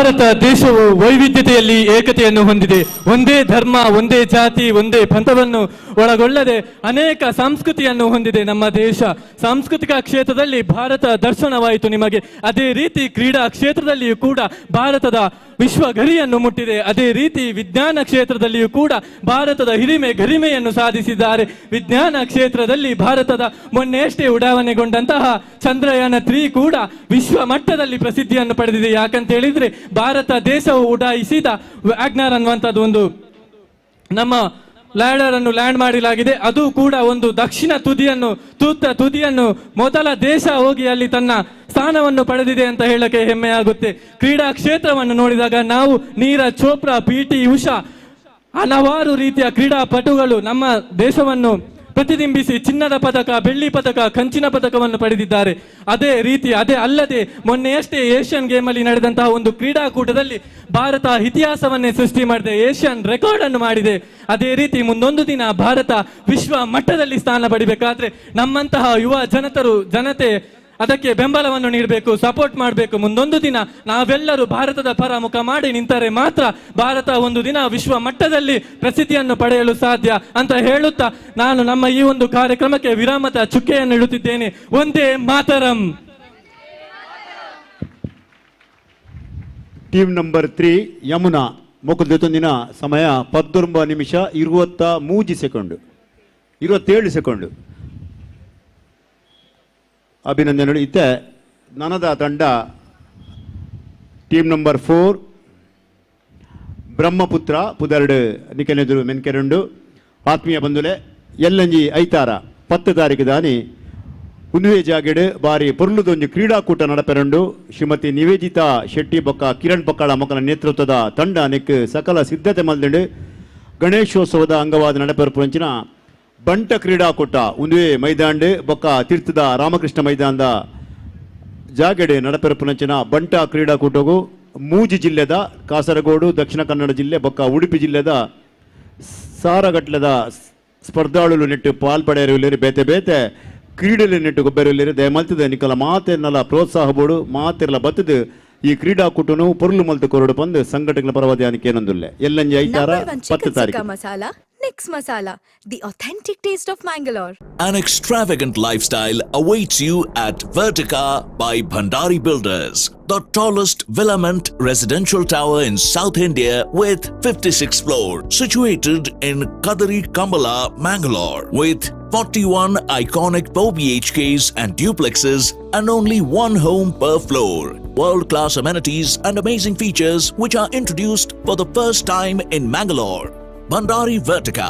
Bharat ದೇಶವು ವೈವಿಧ್ಯತೆಯಲ್ಲಿ ಏಕತೆಯನ್ನು ಹೊಂದಿದೆ. ಒಂದೇ ಧರ್ಮ, ಒಂದೇ ಜಾತಿ, ಒಂದೇ ಪಂಥವನ್ನು ಒಳಗೊಳ್ಳದೆ ಅನೇಕ ಸಂಸ್ಕೃತಿಯನ್ನು ಹೊಂದಿದೆ ನಮ್ಮ ದೇಶ. ಸಾಂಸ್ಕೃತಿಕ ಕ್ಷೇತ್ರದಲ್ಲಿ ಭಾರತ ದರ್ಶನವಾಯಿತು ನಿಮಗೆ. ಅದೇ ರೀತಿ ಕ್ರೀಡಾ ಕ್ಷೇತ್ರದಲ್ಲಿಯೂ ಕೂಡ ಭಾರತದ ವಿಶ್ವ ಗರಿಯನ್ನು ಮುಟ್ಟಿದೆ. ಅದೇ ರೀತಿ ವಿಜ್ಞಾನ ಕ್ಷೇತ್ರದಲ್ಲಿಯೂ ಕೂಡ ಭಾರತದ ಹಿರಿಮೆ ಗರಿಮೆಯನ್ನು ಸಾಧಿಸಿದ್ದಾರೆ. ವಿಜ್ಞಾನ ಕ್ಷೇತ್ರದಲ್ಲಿ ಭಾರತದ ಮೊನ್ನೆಯಷ್ಟೇ ಉಡಾವಣೆಗೊಂಡಂತಹ ಚಂದ್ರಯಾನ 3 ಕೂಡ ವಿಶ್ವ ಮಟ್ಟದಲ್ಲಿ ಪ್ರಸಿದ್ಧಿಯನ್ನು ಪಡೆದಿದೆ. ಯಾಕಂತ ಹೇಳಿದ್ರೆ ಭಾರತ ದೇಶವು ಉಡಾಯಿಸಿದ ವ್ಯಾಗ್ನರ್ ಅನ್ನುವಂಥದ್ದು ಒಂದು ನಮ್ಮ ಲ್ಯಾಂಡರ್ ಅನ್ನು ಲ್ಯಾಂಡ್ ಮಾಡಲಾಗಿದೆ. ಅದು ಕೂಡ ಒಂದು ದಕ್ಷಿಣ ತುದಿಯನ್ನು, ತೂತ ತುದಿಯನ್ನು ಮೊದಲ ದೇಶ ಹೋಗಿ ಅಲ್ಲಿ ತನ್ನ ಸ್ಥಾನವನ್ನು ಪಡೆದಿದೆ ಅಂತ ಹೇಳಕ್ಕೆ ಹೆಮ್ಮೆ ಆಗುತ್ತೆ. ಕ್ರೀಡಾ ಕ್ಷೇತ್ರವನ್ನು ನೋಡಿದಾಗ ನಾವು ನೀರಜ್ ಚೋಪ್ರಾ, PT Usha, ಹಲವಾರು ರೀತಿಯ ಕ್ರೀಡಾಪಟುಗಳು ನಮ್ಮ ದೇಶವನ್ನು ಪ್ರತಿಬಿಂಬಿಸಿ ಚಿನ್ನದ ಪದಕ, ಬೆಳ್ಳಿ ಪದಕ, ಕಂಚಿನ ಪದಕವನ್ನು ಪಡೆದಿದ್ದಾರೆ. ಅದೇ ರೀತಿ ಅದೇ ಅಲ್ಲದೆ ಮೊನ್ನೆಯಷ್ಟೇ ಏಷ್ಯನ್ ಗೇಮಲ್ಲಿ ನಡೆದಂತಹ ಒಂದು ಕ್ರೀಡಾಕೂಟದಲ್ಲಿ ಭಾರತ ಇತಿಹಾಸವನ್ನೇ ಸೃಷ್ಟಿ ಮಾಡಿದೆ, ಏಷ್ಯನ್ ರೆಕಾರ್ಡ್ ಅನ್ನು ಮಾಡಿದೆ. ಅದೇ ರೀತಿ ಮುಂದೊಂದು ದಿನ ಭಾರತ ವಿಶ್ವ ಮಟ್ಟದಲ್ಲಿ ಸ್ಥಾನ ಪಡಿಬೇಕಾದ್ರೆ ನಮ್ಮಂತಹ ಯುವ ಜನತೆ ಅದಕ್ಕೆ ಬೆಂಬಲವನ್ನು ನೀಡಬೇಕು, ಸಪೋರ್ಟ್ ಮಾಡಬೇಕು. ಮುಂದೊಂದು ದಿನ ನಾವೆಲ್ಲರೂ ಭಾರತದ ಪರ ಮುಖ ಮಾಡಿ ನಿಂತರೆ ಮಾತ್ರ ಭಾರತ ಒಂದು ದಿನ ವಿಶ್ವ ಮಟ್ಟದಲ್ಲಿ ಪ್ರಸಿದ್ಧಿಯನ್ನು ಪಡೆಯಲು ಸಾಧ್ಯ ಅಂತ ಹೇಳುತ್ತಾ ನಾನು ನಮ್ಮ ಈ ಒಂದು ಕಾರ್ಯಕ್ರಮಕ್ಕೆ ವಿರಾಮದ ಚುಕ್ಕೆಯನ್ನು ಇಡುತ್ತಿದ್ದೇನೆ. ಒಂದೇ ಮಾತರಂ. ಟೀಮ್ ನಂಬರ್ 3 ಯಮುನಾ ಮೊಕದಿನ ಸಮಯ 19 ನಿಮಿಷ 23 ಸೆಕೆಂಡು 27 ಸೆಕೆಂಡು. ಅಭಿನಂದನೆಗಳು. ಇತ್ತೆ ನನದ ತಂಡ ಟೀಮ್ ನಂಬರ್ 4 ಬ್ರಹ್ಮಪುತ್ರ ಪುದರ್ಡು ನಿಕೆನೆದುರು ಮೆನ್ಕೆರುಂಡು. ಆತ್ಮೀಯ ಬಂಧುಲೆ, ಎಲ್ಲಂಜಿ ಐತಾರ 10 ತಾರೀಕು ದಾನಿ ಉನ್ವೆ ಜಾಗೆಡು ಬಾರಿ ಪೊರ್ಲುದೊಂಜಿ ಕ್ರೀಡಾಕೂಟ ನಡಪೆರುಂಡು. ಶ್ರೀಮತಿ ನಿವೇದಿತಾ ಶೆಟ್ಟಿ ಬೊಕ್ಕ ಕಿರಣ್ ಪಕ್ಕಳ ಮೊಕಲ ನೇತೃತ್ವದ ತಂಡ ನೆಕ್ ಸಕಲ ಸಿದ್ಧತೆ ಮಲ್ದಿಂಡು. ಗಣೇಶೋತ್ಸವದ ಅಂಗವಾದ ನಡಪೆರುಪುರಂಚಿನ ಬಂಟ ಕ್ರೀಡಾಕೂಟ ಉಂದುವೆ ಮೈದಾಂಡು ಬೊಕ್ಕ ತೀರ್ಥದ ರಾಮಕೃಷ್ಣ ಮೈದಾನದ ಜಾಗಡೆ ನಡಪೆರಪುನಂಚಿನ ಬಂಟ ಕ್ರೀಡಾಕೂಟಗೂ ಮೂಜಿ ಜಿಲ್ಲೆದ ಕಾಸರಗೋಡು, ದಕ್ಷಿಣ ಕನ್ನಡ ಜಿಲ್ಲೆ ಬೊಕ್ಕ ಉಡುಪಿ ಜಿಲ್ಲೆದ ಸಾರಗಟ್ಲೆದ ಸ್ಪರ್ಧಾಳುಲು ನೆಟ್ಟು ಪಾಲ್ಪಡೆಯರು ಬೇತೆ ಬೇತೆ ಕ್ರೀಡೆಯಲ್ಲಿ ನೆಟ್ಟು ಗೊಬ್ಬರಲ್ಲಿರಿ. ದಯಮಲ್ತದೆ ನಿಕಲ ಮಾತೆನ್ನೆಲ್ಲ ಪ್ರೋತ್ಸಾಹ ಬೋಡು ಮಾತೆಲ್ಲ ಬತ್ತದು ಈ ಕ್ರೀಡಾಕೂಟನು ಪೊರ್ಲು ಮಲ್ತು ಕೊರಡು ಬಂದು ಸಂಘಟನೆಗಳ ಪರವಾದ ಏನೊಂದುಲ್ಲೆ. ಎಲ್ಲಂಜಿ ಐತಾರ 10 ತಾರೀಕು. Masala, Nix Masala, the authentic taste of Mangalore. An extravagant lifestyle awaits you at Vertica by Bhandari Builders, the tallest villament residential tower in South India with 56 floors, situated in Kadari Kambala, Mangalore, with 41 iconic 4 BHKs and duplexes and only one home per floor. World-class amenities and amazing features which are introduced for the first time in Mangalore. Bhandari Vertica.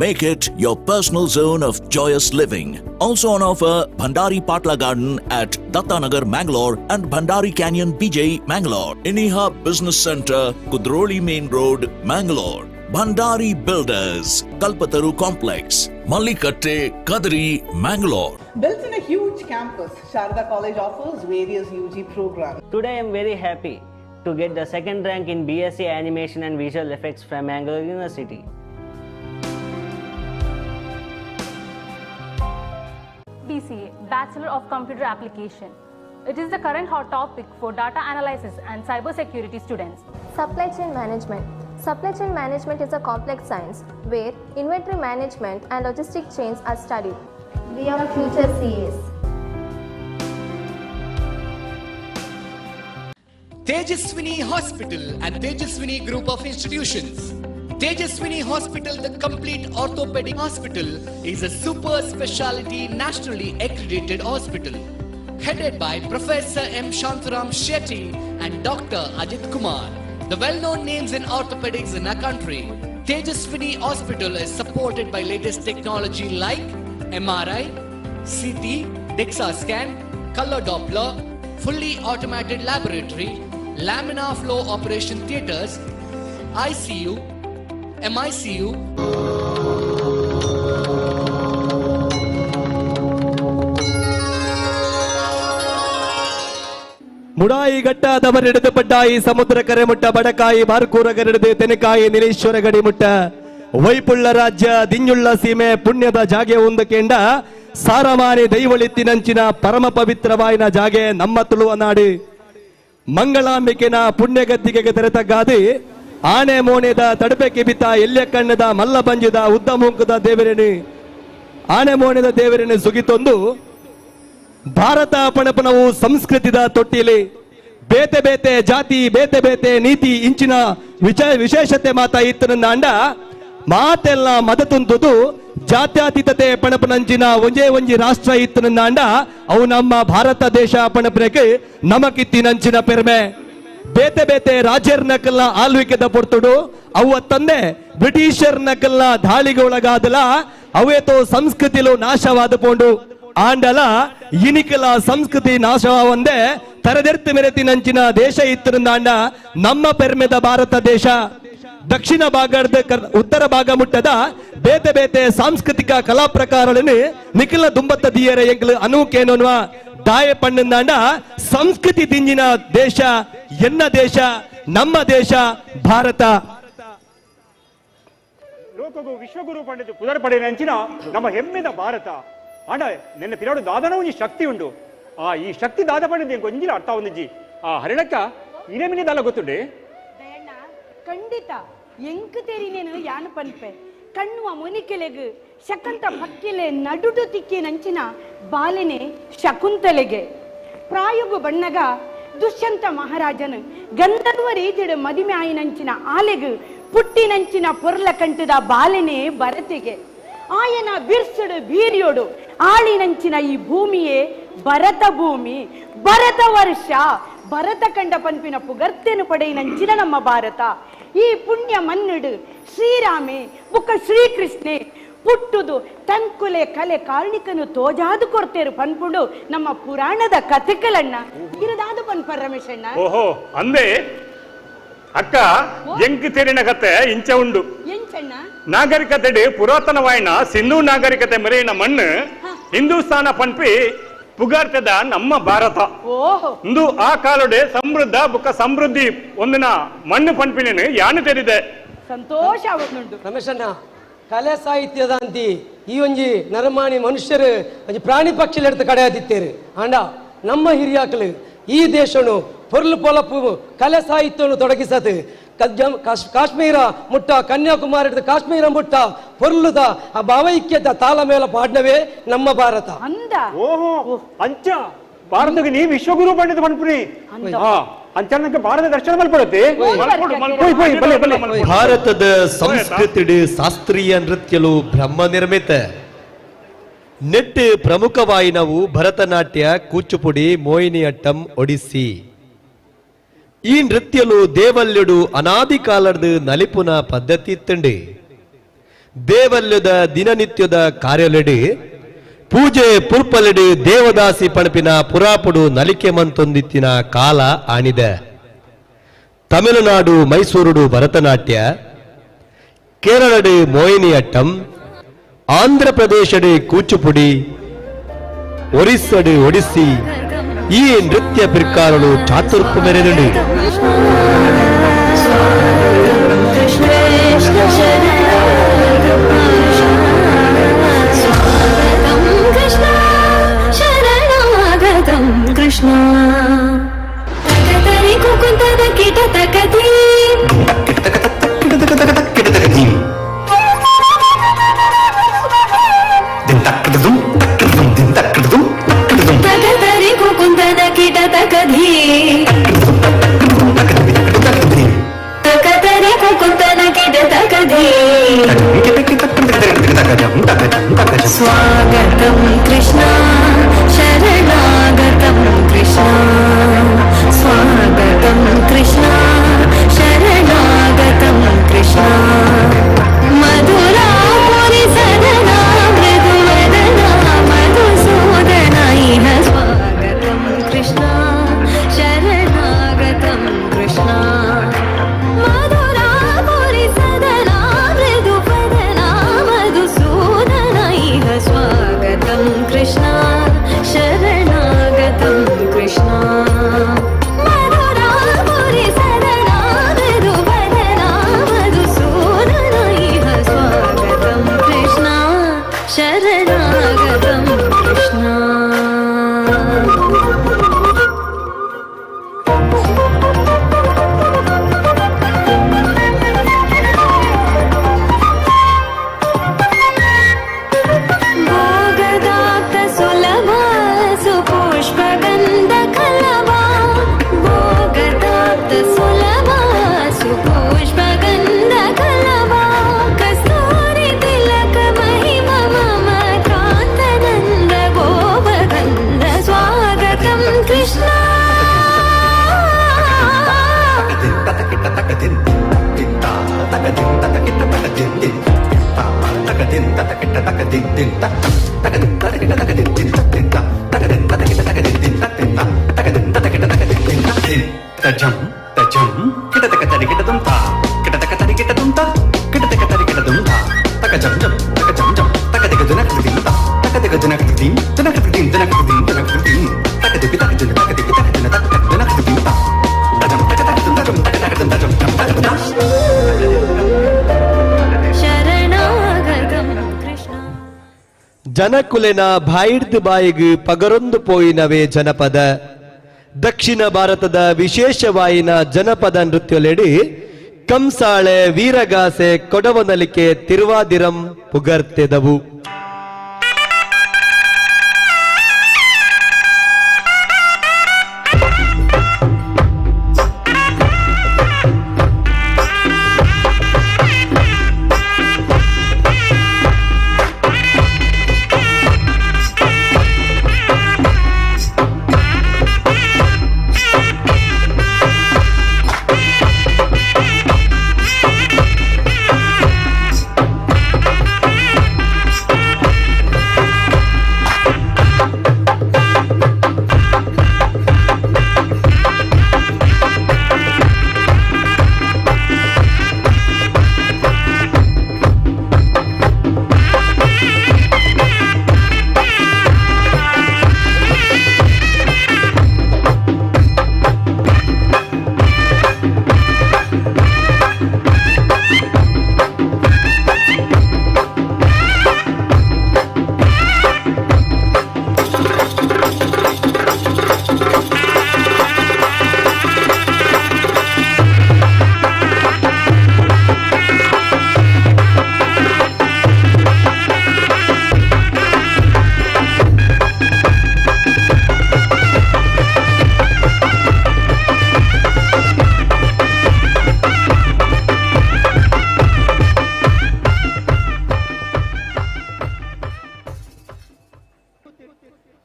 Make it your personal zone of joyous living. Also on offer, Bhandari Patla Garden at Dattanagar, Mangalore and Bhandari Canyon, BJ, Mangalore. Iniha Business Center, Kudroli Main Road, Mangalore. Bhandari Builders, Kalpataru Complex, Mallikatte, Kadri, Mangalore. Built in a huge campus, Sharada College offers various UG programs. Today I am very happy to get the second rank in BSc Animation and Visual Effects from Mangalore University. BCA, Bachelor of Computer Application. It is the current hot topic for data analysis and cybersecurity students. Supply chain management. Supply chain management is a complex science where inventory management and logistic chains are studied. We are future CAs. Tejaswini Hospital and Tejaswini Group of Institutions. Tejaswini Hospital, the complete orthopedic hospital, is a super specialty nationally accredited hospital. Headed by Professor M. Shantaram Shetty and Dr. Ajit Kumar, the well-known names in orthopedics in our country. Tejaswini Hospital is supported by latest technology like MRI, CT, DEXA scan, color Doppler, fully automated laboratory, laminar flow operation theaters, ICU, MICU. ಮುಡಾಯಿ ಗಟ್ಟಾದವರೆಡೆದು ಪಡ್ಡಾಯಿ ಸಮುದ್ರ ಕರೆ ಮುಟ್ಟ ಬಡಕಾಯಿ ಬಾರ್ಕೂರ ಗರೆಡೆದು ತೆನಕಾಯಿ ನಿಲೇಶ್ವರ ಗಡಿ ಮುಟ್ಟ ವೈಪುಳ್ಳ ರಾಜ್ಯ ದಿಂಜುಳ್ಳ ಸೀಮೆ ಪುಣ್ಯದ ಜಾಗೆ ಒಂದು ಕೆಂಡ ಸಾರಮಾನಿ ದೈವಳಿತ್ತಿನಂಚಿನ ಪರಮ ಪವಿತ್ರವಾಯಿನ ಜಾಗೆ ನಮ್ಮ ತುಳುವ ನಾಡು. ಮಂಗಳಾಂಬಿಕೆನ ಪುಣ್ಯಗದ್ದಿಗೆಗೆ ತೆರೆತಗ್ಗಾದಿ ಆನೆ ಮೋನೆದ ತಡಪೆ ಕಿಬಿತ ಎಲ್ಯ ಕಣ್ಣದ ಮಲ್ಲ ಬಂಜಿದ ಉದ್ದ ಮೂಂಕದ ದೇವರೇನು ಆನೆ ಮೋನೆದ ದೇವರೇನು ಸುಗಿತೊಂದು ಭಾರತ ಪಣಪನವು ಸಂಸ್ಕೃತಿದ ತೊಟ್ಟಿಲಿ ಬೇತೆ ಬೇತೆ ಜಾತಿ ಬೇತೆ ಬೇತೆ ನೀತಿ ಇಂಚಿನ ವಿಶೇಷತೆ ಮಾತ ಇತ್ತು ಅಂಡ ಮಾತೆಲ್ಲ ಮದ ತುಂತುದು ಜಾತ್ಯತೀತತೆ ಪಣಪನಂಚಿನ ಒಂಜೇ ಒಂಜಿ ರಾಷ್ಟ್ರ ಇತ್ತು ಅಂಡ ಅವು ನಮ್ಮ ಭಾರತ ದೇಶ ಪಣಪನಕ್ಕೆ ನಮಕಿತ್ತಿನಂಚಿನ ಪೆರ್ಮೆ. ಬೇತೆ ಬೇತೆ ರಾಜ್ಯರ್ನಕಲ್ಲ ಆಳ್ವಿಕೆದ ಪೊರ್ತುಡು ಅವ ತಂದೆ ಬ್ರಿಟಿಷರ್ನಕಲ್ಲ ದಾಳಿಗೆ ಒಳಗಾದಲ ಅವೇತೋ ಸಂಸ್ಕೃತಿಲು ನಾಶವಾದ ಪೋಂಡು ಆಂಡಲ ಇನಿಕಲ ಸಂಸ್ಕೃತಿ ನಾಶವಂದೇ ತರದೆರ್ತು ಮೆರೆತಿನಂಚಿನ ದೇಶ ಇತ್ತಿರಂದಾಂಡ ನಮ್ಮ ಪೆರ್ಮೆದ ಭಾರತ ದೇಶ. ದಕ್ಷಿಣ ಭಾಗದ ಉತ್ತರ ಭಾಗ ಮುಟ್ಟದ ಬೇತೆ ಬೇತೆ ಸಾಂಸ್ಕೃತಿಕ ಕಲಾ ಪ್ರಕಾರಗಳನ್ನು ನಿಖಿಲ ದುಂಬತ್ತ ದಿಯರ ಎಂಕ್ಲು ಅನೂಕೇನೋನ್ವ ದಾಯ ಪಣ್ಣಂದಾಂಡ ಸಂಸ್ಕೃತಿ ದಿಂಜಿನ ದೇಶ ಎನ್ನ ದೇಶ ನಮ್ಮ ದೇಶ ಭಾರತ. ಲೋಕಗು ವಿಶ್ವಗುರು ಪಂಡಿತ ಪುದರ್ ಪಡೆಯಂಚಿನ ನಮ್ಮ ಹೆಮ್ಮೆದ ಭಾರತ. ಆಂಡ ನಿನ್ನ ಪಿರಾಡು ದಾದನ ಒಂಜಿ ಶಕ್ತಿ ಉಂಡು. ಆ ಈ ಶಕ್ತಿ ದಾದ ಪಂಡಿತ ಒಂಜಿಲ ಅರ್ಥ ಒಂದಿಜ್ಜಿ. ಆ ಹರಿಣಕ್ಕ ಇನೇ ದಾಲ ಗೊತ್ತುಂಡೆ ಖಂಡಿತ ಎಂಕ್ ತೆರಿನೇನು ಯಾನು ಪನ್ಪೆ ಕಣ್ಣುವ ಮುನಿಕೆಲೆಗು ಶಕಂತ ಪಕ್ಕಿಲೆ ನಡುಡು ತಿಕ್ಕಿ ನಂಚಿನ ಬಾಲೆನೆ ಶಕುಂತಲೆಗೆ ಪ್ರಾಯೋಗು ಬಣ್ಣಗ ದುಷ್ಯಂತ ಮಹಾರಾಜನು ಗಂಧರ್ವ ರೀತಿಡು ಮದಿಮೆ ಆಯಿನಂಚಿನ ಆಲೆಗು ಪುಟ್ಟಿನಂಚಿನ ಪೊರ್ಲ ಕಂಟದ ಬಾಲೆನೆ ಭರತಿಗೆ ಆಯನ ಬಿರ್ಸುಡು ಬೀರಿಯೋಡು ಆಳಿನಂಚಿನ ಈ ಭೂಮಿಯೇ ಭರತ ಭೂಮಿ ಭರತ ವರ್ಷ ಭರತ ಕಂಡ ಪನ್ಪಿನ ಪುಗರ್ತೆನು ಪಡೆಯಿನಂಚಿನ ನಮ್ಮ ಭಾರತ. ಈ ಪುಣ್ಯ ಮನ್ನುಡು ಶ್ರೀರಾಮೆ ಬುಕ್ಕ ಶ್ರೀಕೃಷ್ಣೆ ಪುಟ್ಟುದು ತಂಕುಲೆ ಕಲೆ ಕಾರ್ಣಿಕನು ತೋಜಾದು ಕೊಡ್ತೇರು ಪನ್ಪುಂಡು ನಮ್ಮ ಪುರಾಣದ ಕಥೆಗಳಣ್ಣ ಇರದಾದು ಪನ್ಪ ರಮೇಶಣ್ಣ. ಓಹೋ ಅಂದೆ ಅಕ್ಕ ಎಂಕ್ ತೆರಿನ ಕತೆ ಇಂಚ ಉಂಡು. ಎಂಚಣ್ಣ? ನಾಗರಿಕತೆ ಪುರಾತನವಾಯಿನ ಸಿಂಧೂ ನಾಗರಿಕತೆ ಮೆರೆಯಿನ ಮಣ್ಣು ಹಿಂದೂಸ್ತಾನ ಪನ್ಪಿ ಪುಗಾರ್ತದ ನಮ್ಮ ಭಾರತ. ಇಂದು ಆ ಕಾಲಡೆ ಸಮೃದ್ಧ ಬುಕ್ಕ ಸಮೃದ್ಧಿ ಒಂದಿನ ಮಣ್ಣು ಪನ್ಪಿನೇನು ಯಾನು ತೆರಿದೆ ಸಂತೋಷ ಆವತ್ತುಂಟು. ರಮೇಶಣ್ಣ ಕಲೆ ಸಾಹಿತ್ಯದ ಅಂತಿ ಈ ಒಂಜಿ ನರಮಾಣಿ ಮನುಷ್ಯರು ಒಂಜಿ ಪ್ರಾಣಿ ಪಕ್ಷಿలు ಎಡ್ತು ಕಡೆಯಾದಿತ್ತೇರು. ಆಂಡ ನಮ್ಮ ಹಿರಿಯಾಕಲು ಈ ದೇಶನು ಪೊರ್ಲು ಪೊಲಪು ಕಲೆ ಸಾಹಿತ್ಯವನ್ನು ತೊಡಗಿಸದು ಕಾಶ್ಮೀರ ಮುಟ್ಟ ಕನ್ಯಾಕುಮಾರಿ ಹಿಡಿದು ಕಾಶ್ಮೀರ ಮುಟ್ಟ ಪೊರ್ಲುದ ಆ ಭಾವೈಕ್ಯದ ತಾಳ ಮೇಲ ಪಾಡ್ನವೇ ನಮ್ಮ ಭಾರತ. ಓಹೋ ಅಂಚ ಭಾರತಕ್ಕೆ ನೀ ವಿಶ್ವಗುರು ಪಂಡಿತ ಪನ್ಪುನಿ ಅಂಚ ಭಾರತ ದರ್ಶನ ಮಲ್ಪಡುತ್ತೆ. ಭಾರತದ ಸಂಸ್ಕೃತಿ ಶಾಸ್ತ್ರೀಯ ನೃತ್ಯಲು ಬ್ರಹ್ಮ ನಿರ್ಮಿತ ನೆಟ್ಟು ಪ್ರಮುಖವಾಯಿನವು ಭರತನಾಟ್ಯ, ಕೂಚುಪುಡಿ, ಮೋಹಿನಿಯಟ್ಟಂ, ಒಡಿಸ್ಸಿ. ಈ ನೃತ್ಯಲು ದೇವಲ್ಯುಡು ಅನಾದಿ ಕಾಲದ ನಲಿಪುನ ಪದ್ಧತಿ ಇತ್ತಂಡಿ. ದೇವಲ್ಯದ ದಿನನಿತ್ಯದ ಕಾರ್ಯಲೆಡಿ ಪೂಜೆ ಪುರ್ಪಲೆಡಿ ದೇವದಾಸಿ ಪಣಪಿನ ಪುರಾಪುಡು ನಲಿಕೆ ಮಂತೊಂದಿತ್ತಿನ ಕಾಲ ಆಣಿದೆ. ತಮಿಳುನಾಡು ಮೈಸೂರುಡು ಭರತನಾಟ್ಯ, ಕೇರಳಡು ಮೋಹಿನಿಯಟ್ಟಂ, ಆಂಧ್ರ ಪ್ರದೇಶಡು ಕೂಚುಪುಡಿ, ಒರಿಸ್ಸಡು ಒಡಿಸ್ಸಿ. ಈ ನೃತ್ಯ ಪ್ರಕಾರಗಳು ಚಾತುರ್ಪು ಮೆರೆದುಂಡು. ಕೃಷ್ಣ स्वागतं कृष्ण शरणागतं कृष्ण स्वागतं कृष्ण शरणागतं कृष्ण मधुरापुरी सदना मृदुवदना मधुसूदना इह स्वागतं कृष्ण शरणागतं कृष्ण मधुरापुरी सदना मृदुवदना मधुसूदना इह स्वागतं कृष्ण शरणागतं कृष्ण मधुरापुरी सदना मृदुवदना मधुसूदना इह स्वागतं कृष्ण शरणागतं कृष्ण. ದಿನ್ ದಿನ್ ತಕ್ ತಕ ದಿನ್ ತಕ ತಕ ದಿನ್ ದಿನ್ ತಕ್ ದಿನ್ ತಕ ದಿನ್ ತಕ ತಕ ದಿನ್ ದಿನ್ ತಕ್ ದಿನ್ ತಕ ದಿನ್ ತಕ ತಕ ದಿನ್ ದಿನ್ ತಕ್ ದಿನ್ ತಜಂ ತಜಂ ಕಿಟ ತಕ ತರಿ ಕಿಟ ತುಂ ತಾ ಕಿಟ ತಕ ತರಿ ಕಿಟ ತುಂ ತಾ ಕಿಟ ತಕ ತರಿ ಕಿಟ ತುಂ ತಾ ತಕ ಜಂ ಜಂ ತಕ ಜಂ ಜಂ ತಕ ದಿಗ ದುನಕ ದಿನ್ ತಾ ತಕ ದಿಗ ದುನಕ ದಿನ್ ದುನಕ ದಿನ್ ದುನಕ ದಿನ್ ದುನಕ ದಿನ್ ತಕ ದಿಪಿ ತಕ ಜನ ತಕ ದಿಪಿ ತಕ ಜನ ತಕ ತಕ ದುನಕ ದಿನ್ ತಾ ತಜಂ ತಕ ತಕ ತುಂ ತಜಂ ತಕ ತಕ ತುಂ ತಜಂ ಜಂ ತಕ ತಾ. ಶರಣಾಗತಂ ಕೃಷ್ಣ. ಜನಕುಲೆನ ಬಾಯಿಡ್ದು ಬಾಯಿಗ್ ಪಗರೊಂದು ಪೋಯಿನವೇ ಜನಪದ. ದಕ್ಷಿಣ ಭಾರತದ ವಿಶೇಷವಾಯಿನ ಜನಪದ ನೃತ್ಯಲೆಡಿ ಕಂಸಾಳೆ, ವೀರಗಾಸೆ, ಕೊಡವನಲಿಕೆ, ತಿರುವಾದಿರಂ ಪುಗರ್ತೆದವು.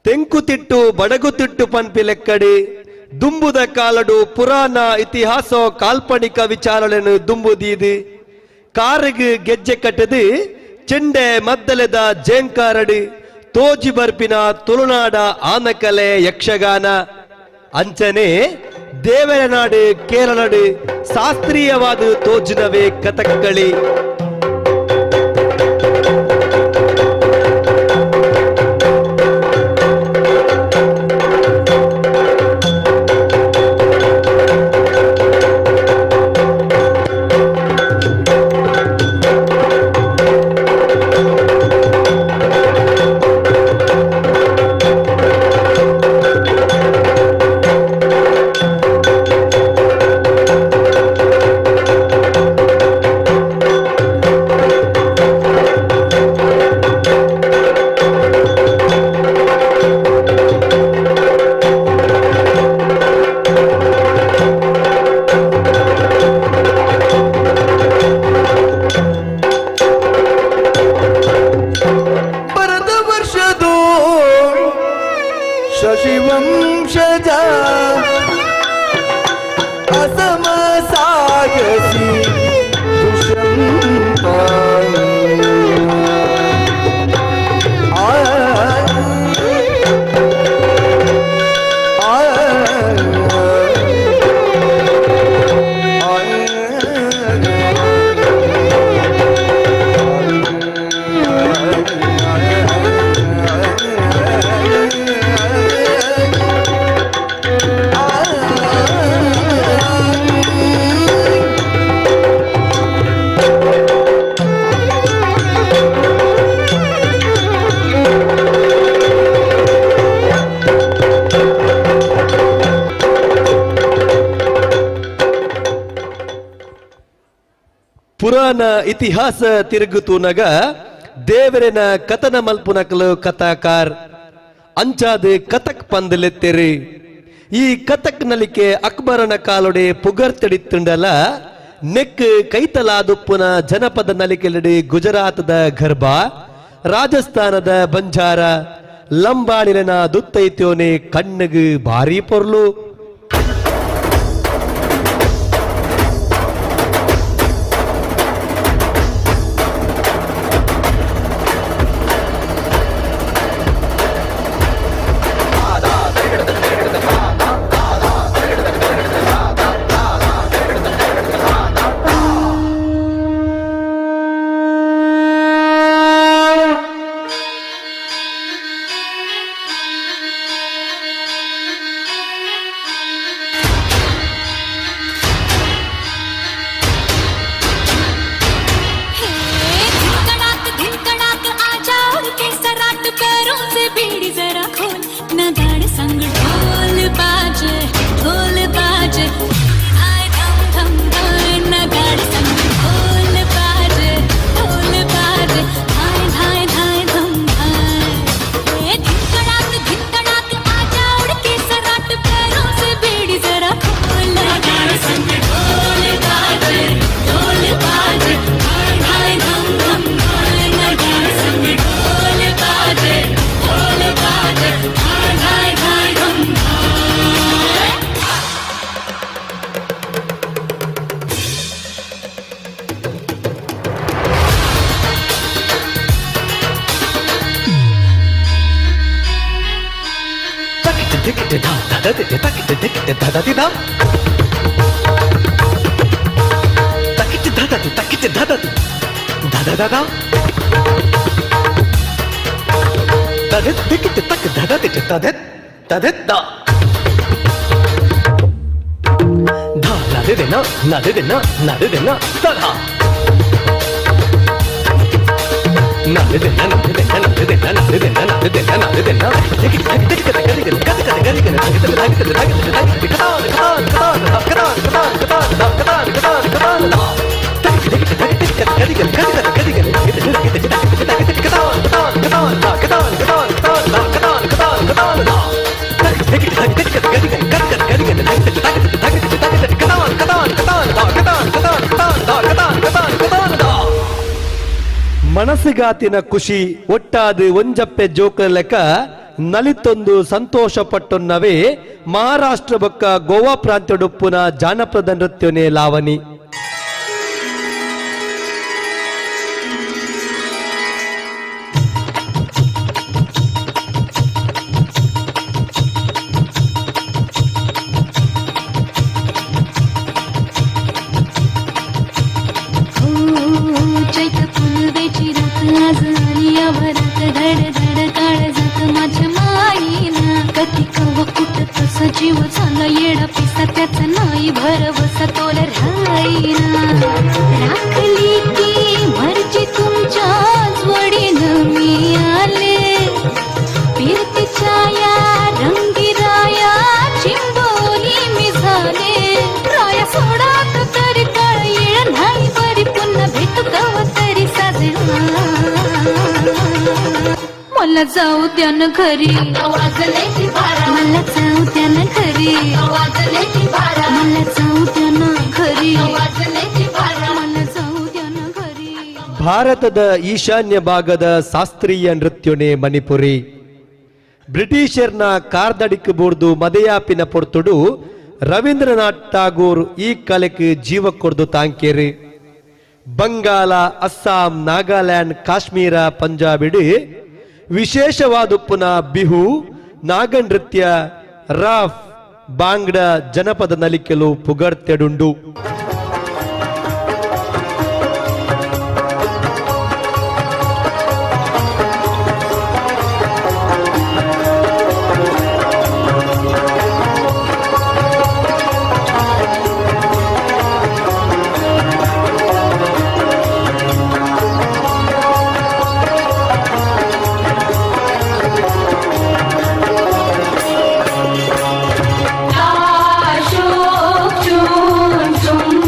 ತೆಂಕುತಿಟ್ಟು ಬಡಗುತಿಟ್ಟು ಪನ್ಪಿ ಲೆಕ್ಕಡಿ ದುಂಬುದ ಕಾಲಡು ಪುರಾಣ ಇತಿಹಾಸೋ ಕಾಲ್ಪನಿಕ ವಿಚಾರಗಳನ್ನು ದುಂಬುದೀದು ಕಾರಿಗೆ ಗೆಜ್ಜೆ ಕಟ್ಟದು ಚೆಂಡೆ ಮದ್ದಲೆದ ಜೇಂಕಾರಡಿ ತೋಜಿ ಬರ್ಪಿನ ತುಳುನಾಡ ಆನಕಲೆ ಯಕ್ಷಗಾನ ಅಂಚನೆ ದೇವರನಾಡು ಕೇರಳಡು ಶಾಸ್ತ್ರೀಯವಾದ ತೋಜಿನವೇ ಕಥಕ್ಕಳಿ. ಭರತ ವರ್ಷದೋ ಶಶಿವಂಶಜ ಅಸಮ ಸಾಗಸಿ ದುಷ್ಯಂತ ಆ ಆ ಪುರಾಣ ಇತಿಹಾಸ ತಿರುಗುತೂನಗ ದೇವರೆನ ಕಥನ ಮಲ್ಪುನಕಲು ಕಥಾಕಾರ್ ಅಂಚಾದ ಕಥಕ್ ಪಂದಲೆತ್ತೆರಿ. ಈ ಕಥಕ್ ನಲಿಕೆ ಅಕ್ಬರನ ಕಾಲೊಡೆ ಪುಗರ್ತೆಡಿತ್ತುಂಡಲ ನೆಕ್ ಕೈತಲಾದುಪ್ಪುನ ಜನಪದ ನಲಿಕೆಲಡಿ ಗುಜರಾತದ ಗರ್ಭ, ರಾಜಸ್ಥಾನದ ಬಂಜಾರ, ಲಂಬಾಣಿಲನ ದುತ್ತೈತ್ಯೋನೆ ಕಣ್ಣುಗು ಭಾರಿ ಪೊರ್ಲು. ಧಿಕ್ಕಿಟ ಧಾ ಧದ ದಿಟ ತಕಿಟ ಧಿಕ್ಕಿಟ ಧದ the Dha ತಕಿಟ ಧದ the ತಕಿಟ ಧದ the ಧದ the ಧಾ ತದ ಧಿಕ್ಕಿಟ ತಕ್ ಧದ ದಿಟ ತದ ತದ the ಧಾ ನ ದೆ ನ ನ ದೆ ನ ನ ದೆ ನ ತ ಧಾ ನ ದೆ ನ ನ ದೆ ನ ನ ದೆ ನ ನ ದೆ ನ ನ ದೆ ನ ನ ದೆ ನ ಧಿಕ್ಕಿಟ ಧಕ್ ಧಿಕ್ಕಿಟ ಧಕ್ ಧಿಕ್ಕಿಟ ಕದ ಕದ ಗದಿ ಗನ ಧಕ್ ಧಕ್ ಧಕ್ ಧಕ್ ಧಕ್ ಧಕ್ ಕದ ಕದ ಕದ ಕದ ಕದ ಕದ ಕದ ಕದ ಕದ ಕದ ಧಕ್ ಧಿಕ್ಕಿಟ ಧಕ್ ಧಿಕ್ಕಿಟ ಗದಿ ಗನ ಕದ ಕದ ಗದಿ ಗನ ಧಿಕ್ಕಿಟ ಧಿಕ್ಕಿಟ ಧಕ್ ಧಿಕ್ಕಿಟ ಕದ ಕದ ಕದ ಕದ ಕದ ಕದ ಕದ ಕದ ಕದ ಧಕ್ ಧಿಕ್ಕಿಟ ಧಕ್ ಧಿಕ್ಕಿಟ ಗದಿ ಗನ ಕದ ಕದ ಗದಿ ಗನ ಧಕ್ ಧಿಕ್ಕಿಟ ಧಕ್ ಧಿಕ್ಕಿಟ ಧಕ್ ಧಿಕ್ಕಿಟ ಕದ ಕದ ಕದ ಕದ ಕದ ಕದ ಕದ ಕದ ಕದ. ಮನಸ್ಸಿಗಾತಿನ ಖುಷಿ ಒಟ್ಟಾದ ಒಂಜಪ್ಪೆ ಜೋಕ ಲೆಕ್ಕ ನಲಿತೊಂದು ಸಂತೋಷ ಪಟ್ಟೊನ್ನವೇ ಮಹಾರಾಷ್ಟ್ರ ಬೊಕ್ಕ ಗೋವಾ ಪ್ರಾಂತ್ಯಡುಪ್ಪುನ ಜಾನಪದ ನೃತ್ಯನೇ ಲಾವಣಿ. चैत फुलवेची रात आज आली वरात धड धड काळजात माझ्या माईना कधी कव कुठ तसा जीव झाला येडा पिसा त्याचा नाही भरवसा तोल राईना राखली की मर्जी तुमच्या वडीन मी आले फिरतीच्या या रंगीराया चिंबोली मी झाले राया सोडा तरी तळ येळ नाही बरी पुन्हा भेटू कव तरी साजणा मला जाऊ द्या न घरी मला जाऊ द्या न घरी मला जाऊ द्या न घरी मला जाऊ द्या न घरी. ಭಾರತದ ಈಶಾನ್ಯ ಭಾಗದ ಶಾಸ್ತ್ರೀಯ ನೃತ್ಯನೇ ಮಣಿಪುರಿ. ಬ್ರಿಟಿಷರ್ನ ಕಾರ್ದಡಿಕ್ ಬೋರ್ದು ಮದಯಾಪಿನ ಪೊರ್ತುಡು ರವೀಂದ್ರನಾಥ್ ಟಾಗೂರ್ ಈ ಕಲೆಕ್ ಜೀವ ಕೊರ್ದು ತಾಂಕೇರಿ. ಬಂಗಾಲ, ಅಸ್ಸಾಂ, ನಾಗಾಲ್ಯಾಂಡ್, ಕಾಶ್ಮೀರ, ಪಂಜಾಬಿಡು ವಿಶೇಷವಾದುಪ್ಪುನ ಬಿಹು, ನಾಗನೃತ್ಯ, ರಾಫ್, ಬಾಂಗ್ಡ ಜನಪದ ನಲಿಕೆಲು ಪುಗರ್ತೆಡುಂಡು. Ashok chun chun.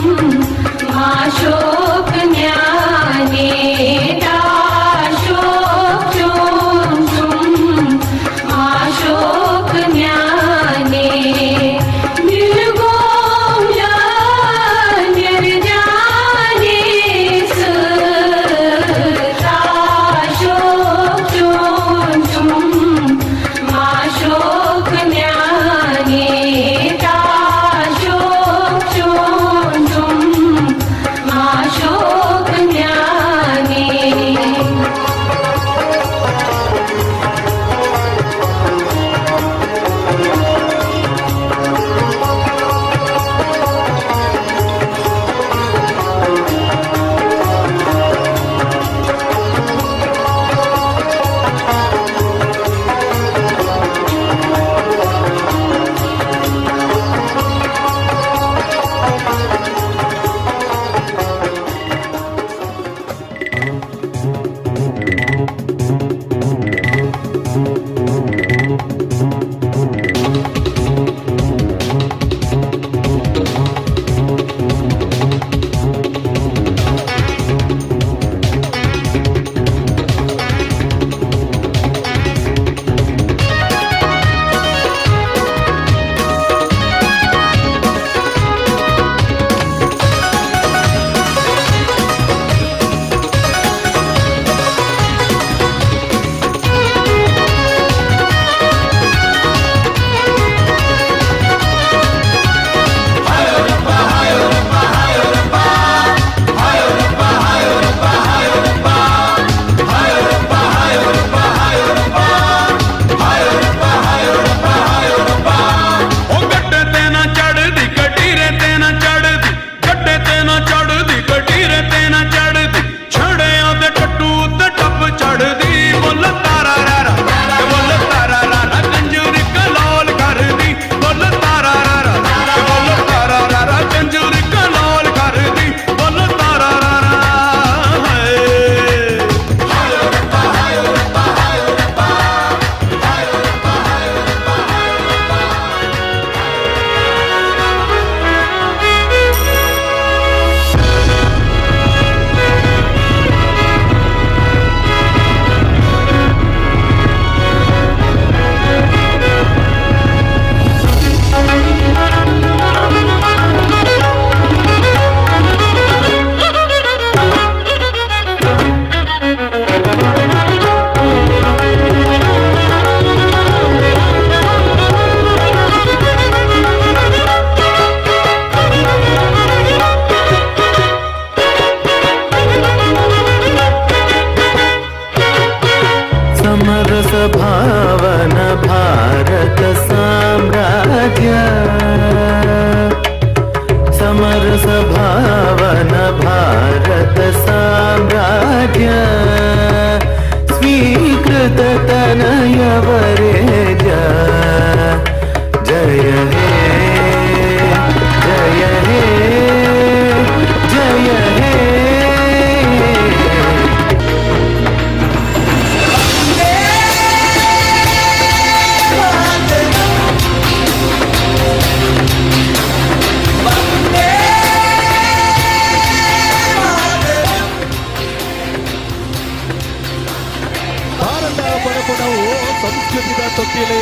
ತೊಟ್ಟಿಲೆ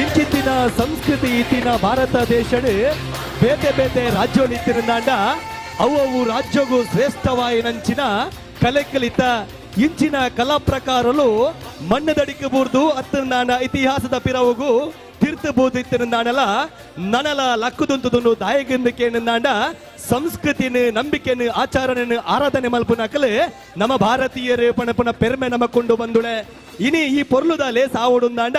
ಇಂಚಿತ್ತಿನ ಸಂಸ್ಕೃತಿ ಇತ್ತಿನ ಭಾರತ ದೇಶಡ್ ಬೇತೆ ಬೇತೆ ರಾಜ್ಯೋಲು ಇತ್ತಿರುಂದಾಂಡ ಅವು ಅವು ರಾಜ್ಯಗೂ ಶ್ರೇಷ್ಠವಾಯಿನಂಚಿನ ಕಲೆಕಲಿತ ಇಂಚಿನ ಕಲಾ ಪ್ರಕಾರಲು ಮಣ್ಣದಡಿக்கு ಬೂರ್ದು ಅತ್ತನಾನ ಇತಿಹಾಸದ ಪಿರವುಗು ತೀರ್ಥ ಬೂದು ಇತ್ತಿರುಂದಾಂಡಲ ನನಲ ಲಕ್ಕುದುಂತುದುಂಡು ದಾಯಗಿಂದಕೇನುಂದಾಂಡ ಸಂಸ್ಕೃತಿನ ನಂಬಿಕೆನು ಆಚಾರಣೆನು ಆರಾಧನೆ ಮಲ್ಪುನಕಲು ನಮ್ಮ ಭಾರತೀಯರು ಪಣಪುನ ಪೆರ್ಮೆ ನಮ ಕೊಂಡು ಬಂದುಳೆ. ಇನಿ ಈ ಪೊರ್ಲುದ ಲೇಸ್ ಆವೊಡುಂದಾಂಡ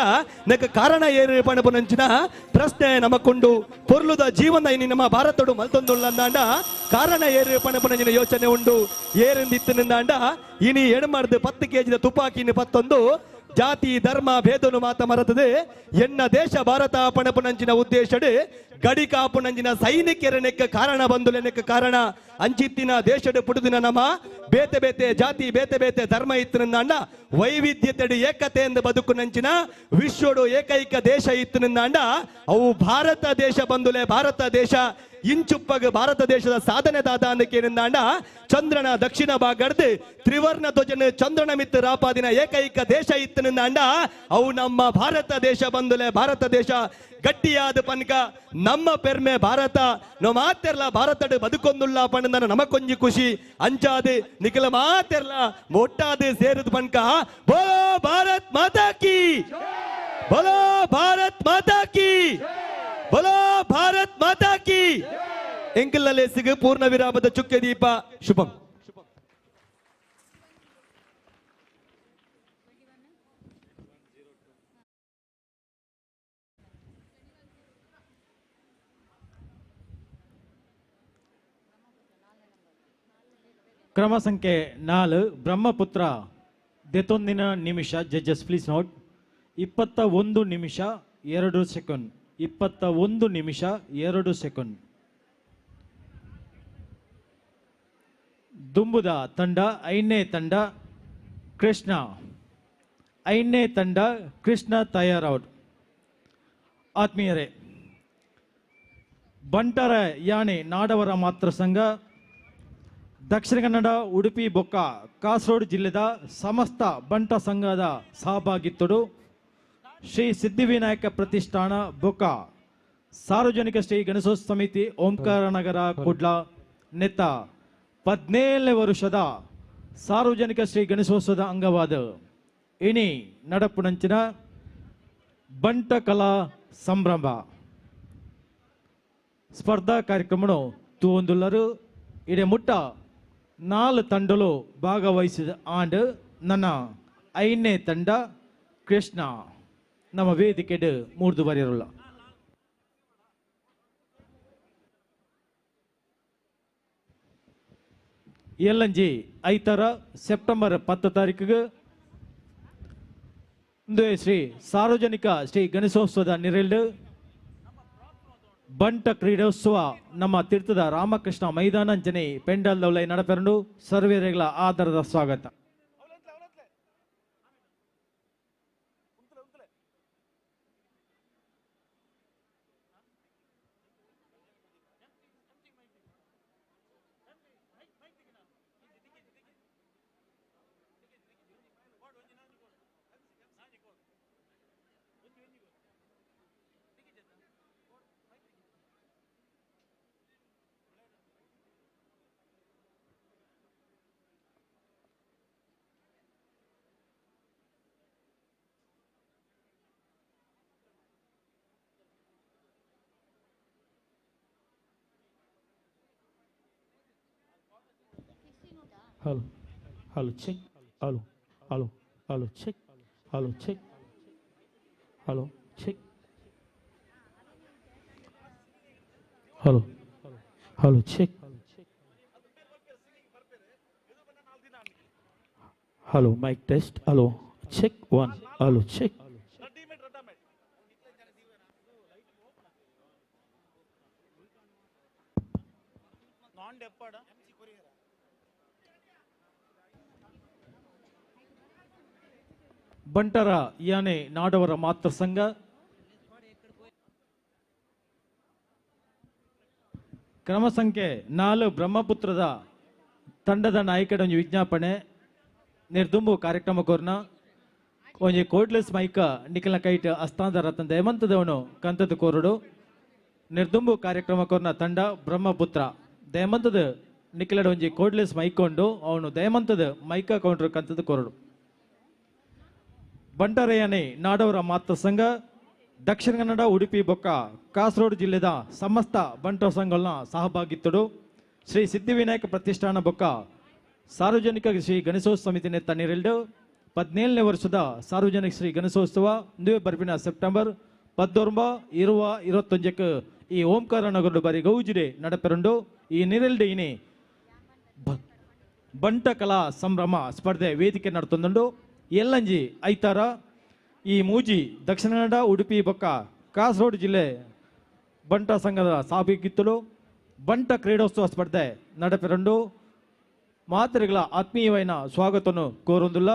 ನೆಕ್ ಕಾರಣ ಏರು ಪಣಪುನಂಚಿನ ಪ್ರಶ್ನೆ ನಮಕೊಂಡು ಪೊರ್ಲುದ ಜೀವನ ಇನಿ ನಮ್ಮ ಭಾರತಡು ಮಲ್ತೊಂದುಳ್ಳಂದಾಂಡ ಕಾರಣ ಏರು ಪಣಪುನಂಚಿನ ಯೋಚನೆ ಉಂಡು. ಏರಿಂದಿತ್ತಿನಿಂದಾಂಡ ಇನಿ ಎಣ್ಮರ್ದು 10 ಕೆಜಿದ ತುಪಾಕಿನ ಪತ್ತೊಂದು ಜಾತಿ ಧರ್ಮ ಭೇದನು ಮಾತ ಮರತದೆ ಎನ್ನ ದೇಶ ಭಾರತ ಪಣಪುನಂಚಿನ ಉದ್ದೇಶಡು ಗಡಿ ಕಾಪುನಂಚಿನ ಸೈನಿಕರನೆಕ್ಕ ಕಾರಣ ಬಂದುಲೆನೆಕ್ಕ ಕಾರಣ ಅಂಚಿತ್ತಿನ ದೇಶಡು ಪುಡುದಿನ ನಮ ಬೇತೆ ಬೇತೆ ಜಾತಿ ಬೇತೆ ಬೇತೆ ಧರ್ಮ ಇತ್ತಿನಿಂದಾಂಡ ವೈವಿಧ್ಯತೆಡು ಏಕತೆ ಎಂದು ಬದುಕುನಂಚಿನ ವಿಶ್ವಡು ಏಕೈಕ ದೇಶ ಇತ್ತಿನಿಂದಾಂಡ ಅವು ಭಾರತ ದೇಶ ಬಂದುಲೆ. ಭಾರತ ದೇಶ ಇಂಚುಪ್ಪಗ ಭಾರತ ದೇಶದ ಸಾಧನೆ ದಾದ ಅಂದಕೇನಿಂದಾಂಡ ಚಂದ್ರನ ದಕ್ಷಿಣ ಭಾಗಡ್ದು ತ್ರಿವರ್ಣ ಧ್ವಜನ ಚಂದ್ರನ ಮಿತ್ತು ರಾಪಾದಿನ ಏಕೈಕ ದೇಶ ಇತ್ತಿನಿಂದಾಂಡ ಅವು ನಮ್ಮ ಭಾರತ ದೇಶ ಬಂದುಲೆ. ಭಾರತ ದೇಶ ಗಟ್ಟಿಯಾದ ಪನ್ಕ ನಮ್ಮ ಪೆರ್ಮೆ ಭಾರತ ನೋ ಮಾತೆರ್ಲ ಭಾರತಡು ಬದುಕೊಂದುಲ್ಲ ಪಣ್ಣನ ನಮಕೊಂಜಿ ಖುಷಿ ಅಂಚಾದು ನಿಖಲ ಮಾತೆರ್ಲ ಒಟ್ಟಾದು ಸೇರಿದ ಪನ್ಕ ಬೋಲೋ ಭಾರತ್ ಮಾತಾ ಕಿ, ಬೋಲೋ ಭಾರತ್ ಮಾತಾ ಕಿ, ಬೋಲೋ ಭಾರತ್ ಮಾತಾ ಕಿ. ಎಂಕಲ್ಲೇಸಿಗೆ ಪೂರ್ಣ ವಿರಾಮದ ಚುಕ್ಕೆ ದೀಪ ಶುಭಂ. ಕ್ರಮ ಸಂಖ್ಯೆ 4 ಬ್ರಹ್ಮಪುತ್ರ ದೆತೊಂದಿನ ನಿಮಿಷ. ಜಡ್ಜಸ್ ಪ್ಲೀಸ್ ನೋಟ್ 21 ನಿಮಿಷ 2 ಸೆಕೆಂಡ್, 21 ನಿಮಿಷ 2 ಸೆಕೆಂಡ್. ದುಂಬುದ ತಂಡ ಐದನೇ ತಂಡ ಕೃಷ್ಣ, ಐದನೇ ತಂಡ ಕೃಷ್ಣ ತಯಾರೌಟ್. ಆತ್ಮೀಯರೇ, ಬಂಟರ ಯಾನೆ ನಾಡವರ ಮಾತೃ ಸಂಘ ದಕ್ಷಿಣ ಕನ್ನಡ ಉಡುಪಿ ಬೊಕ್ಕ ಕಾಸರಗೋಡು ಜಿಲ್ಲೆದ ಸಮಸ್ತ ಬಂಟ ಸಂಘದ ಸಹಭಾಗಿತ್ತುಡು ಶ್ರೀ ಸಿದ್ಧಿವಿನಾಯಕ ಪ್ರತಿಷ್ಠಾನ ಬೊಕ್ಕ ಸಾರ್ವಜನಿಕ ಶ್ರೀ ಗಣೇಶೋತ್ಸವ ಸಮಿತಿ ಓಂಕಾರ ನಗರ ಕುಡ್ಲ ನೆತ್ತ 17ನೇ ವರುಷದ ಸಾರ್ವಜನಿಕ ಶ್ರೀ ಗಣೇಶೋತ್ಸವದ ಅಂಗವಾದ ಇನಿ ನಡಪುನಂಚಿನ ಬಂಟ ಕಲಾ ಸಂಭ್ರಮ ಸ್ಪರ್ಧಾ ಕಾರ್ಯಕ್ರಮನು ತೂವೊಂದುಲ್ಲರು. ಇಡೆ ಮುಟ್ಟ 4 ತಂಡಲು ಭಾಗವಹಿಸಿದ ಆಂಡ್ ನನ್ನ 5ನೇ ತಂಡ ಕೃಷ್ಣ ನಮ್ಮ ವೇದಿಕೆಡು ಮೂರ್ದು ಬರೆಯರುಲ್ಲ. ಎಲ್ಲಂಜಿ ಐತರ ಸೆಪ್ಟೆಂಬರ್ 10 ತಾರೀಕಿಗೆ ಶ್ರೀ ಸಾರ್ವಜನಿಕ ಶ್ರೀ ಗಣೇಶೋತ್ಸವದ ನಿರೆಲ್ಡು ಬಂಟ ಕ್ರೀಡೋತ್ಸವ ನಮ್ಮ ತೀರ್ಥದ ರಾಮಕೃಷ್ಣ ಮೈದಾನಂಜನೆ ಪೆಂಡಲ್ ದೌಲೈ ನಡಪೆರಂಡು. ಸರ್ವೇರೆಗಳ ಆದರದ ಸ್ವಾಗತ. Hello, hello, check, hello, hello, hello, check, hello, check, hello, check, hello, hello, check, hello, mic test, hello, check, 1, hello, check. ಬಂಟರ ಯಾನೆ ನಾಡವರ ಮಾತೃ ಸಂಘ ಕ್ರಮ ಸಂಖ್ಯೆ 4 ಬ್ರಹ್ಮಪುತ್ರದ ತಂಡದ ನಾಯಕರ ಒಂದು ವಿಜ್ಞಾಪನೆ ನಿರ್ದುಂಬು ಕಾರ್ಯಕ್ರಮ ಕೋರ್ನ ಒಂಜಿ ಕೋಡ್ಲೆಸ್ ಮೈಕ ನಿಖಿಲ ಕೈಟ್ ಹಸ್ತಾಂತರ ದಯಮಂತದವನು ಕಂತದ ಕೋರುಡು ನಿರ್ದುಂಬು ಕಾರ್ಯಕ್ರಮ ಕೋರ್ನ ತಂಡ ಬ್ರಹ್ಮಪುತ್ರ ದಯಮಂತದ ನಿಖಿಲಡ ಒಂಜಿ ಕೋಡ್ಲೆಸ್ ಮೈಕೊಂಡು ಅವನು ದಯಮಂತದ ಮೈಕ ಕೌಂಟರ್ ಕಂತದ ಕೋರುಡು. ಬಂಟರಯ್ಯನೆ ನಾಡವರ ಮಾತೃ ಸಂಘ ದಕ್ಷಿಣ ಕನ್ನಡ ಉಡುಪಿ ಬೊಕ್ಕ ಕಾಸರಗೋಡು ಜಿಲ್ಲೆದ ಸಮಸ್ತ ಬಂಟರ ಸಂಘಗಳ ಸಹಭಾಗಿತ್ತಡು ಶ್ರೀ ಸಿದ್ಧಿವಿನಾಯಕ ಪ್ರತಿಷ್ಠಾನ ಬೊಕ್ಕ ಸಾರ್ವಜನಿಕ ಶ್ರೀ ಗಣೇಶೋತ್ಸವ ಸಮಿತಿ ತಣ್ಣೀರೆಲ್ಡು 17ನೇ ವರ್ಷದ ಸಾರ್ವಜನಿಕ ಶ್ರೀ ಗಣೇಶೋತ್ಸವ ಇಂದುವೆ ಬರ್ಪಿನ ಸೆಪ್ಟೆಂಬರ್ 19 20 21 ಈ ಓಂಕಾರ ನಗರದ ಬಾರಿ ಗೌಜಿಡೆ ನಡಪೆರುಂಡು. ಈ ನಿರೆಲ್ಡು ಇನಿ ಬಂಟ ಕಲಾ ಸಂಭ್ರಮ ಸ್ಪರ್ಧೆ ವೇದಿಕೆ ನಡ್ತೊಂದುಂಡು. ಎಲ್ಲಂಜಿ ಐತಾರ ಈ ಮೂಜಿ ದಕ್ಷಿಣ ಕನ್ನಡ ಉಡುಪಿ ಬೊಕ್ಕ ಕಾಸರಗೋಡು ಜಿಲ್ಲೆ ಬಂಟ ಸಂಘದ ಸಾಬಿಗಿತ್ತಲು ಬಂಟ ಕ್ರೀಡೋತ್ಸವ ಸ್ಪರ್ಧೆ ನಡಪೆರುಂಡು. ಮಾತ್ರೆಗಳ ಆತ್ಮೀಯವಾದ ಸ್ವಾಗತವನ್ನು ಕೋರುಂದುಲ್ಲ.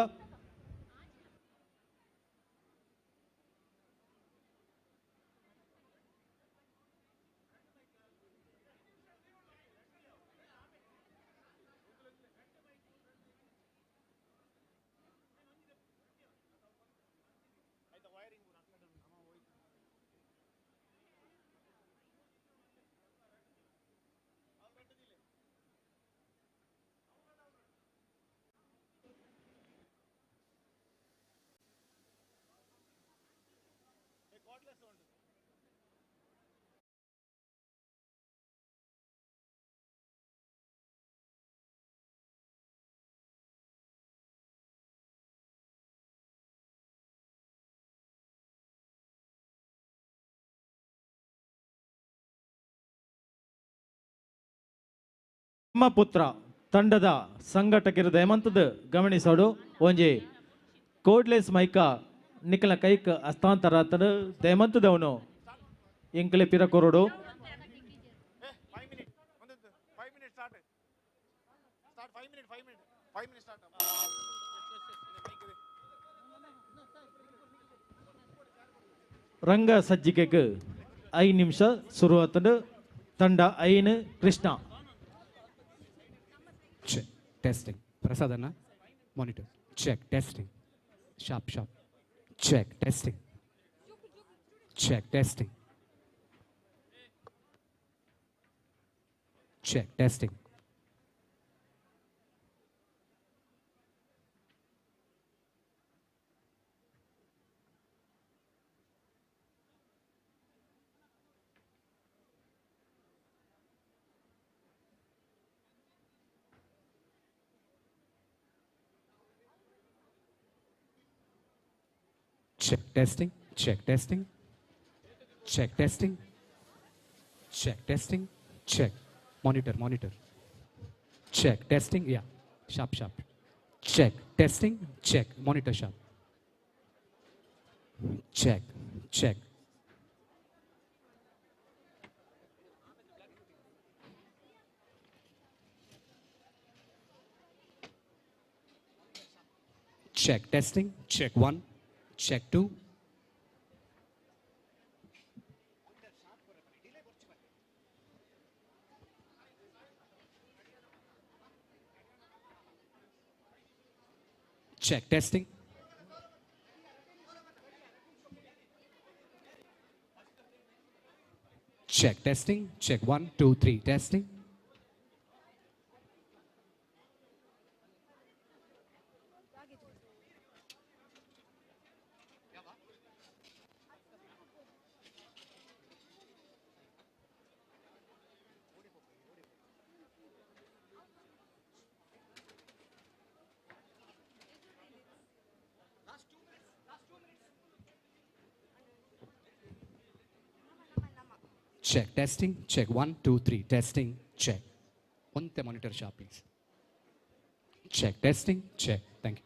ಪುತ್ರ ತಂಡದ ಸಂಘಟಕರು ದಯಮಂತದ ಗಮನಿಸೋಡು. ಒಂಜಿ ಕೋಡ್ಲೆಸ್ ಮೈಕ ನಿಖಲ ಕೈಕ್ ಹಸ್ತಾಂತರ ದಯಮಂತದವನು ಎಂಕಲೆ ಪಿರ ಕೊರಡು. ರಂಗ ಸಜ್ಜಿಕೆಗೆ 5 ನಿಮಿಷ ಶುರುವಾತಂಡು. ತಂಡ 5 Krishna. Check, testing. Prasadana, monitor. Check, testing. Sharp, sharp. Check, testing. Check, testing. Check, testing. Check, testing, check, testing, check, testing, check, testing, check, monitor, monitor, check, testing, yeah, sharp, sharp, check, testing, check, monitor, sharp, check, check. Check, testing, check 1. Check 2. Check, testing. Check, testing. Check 1, 2, 3, testing. Check, testing, check 1, 2, 3, testing, check. One the monitor sharp, please. Check, testing, check. Thank you.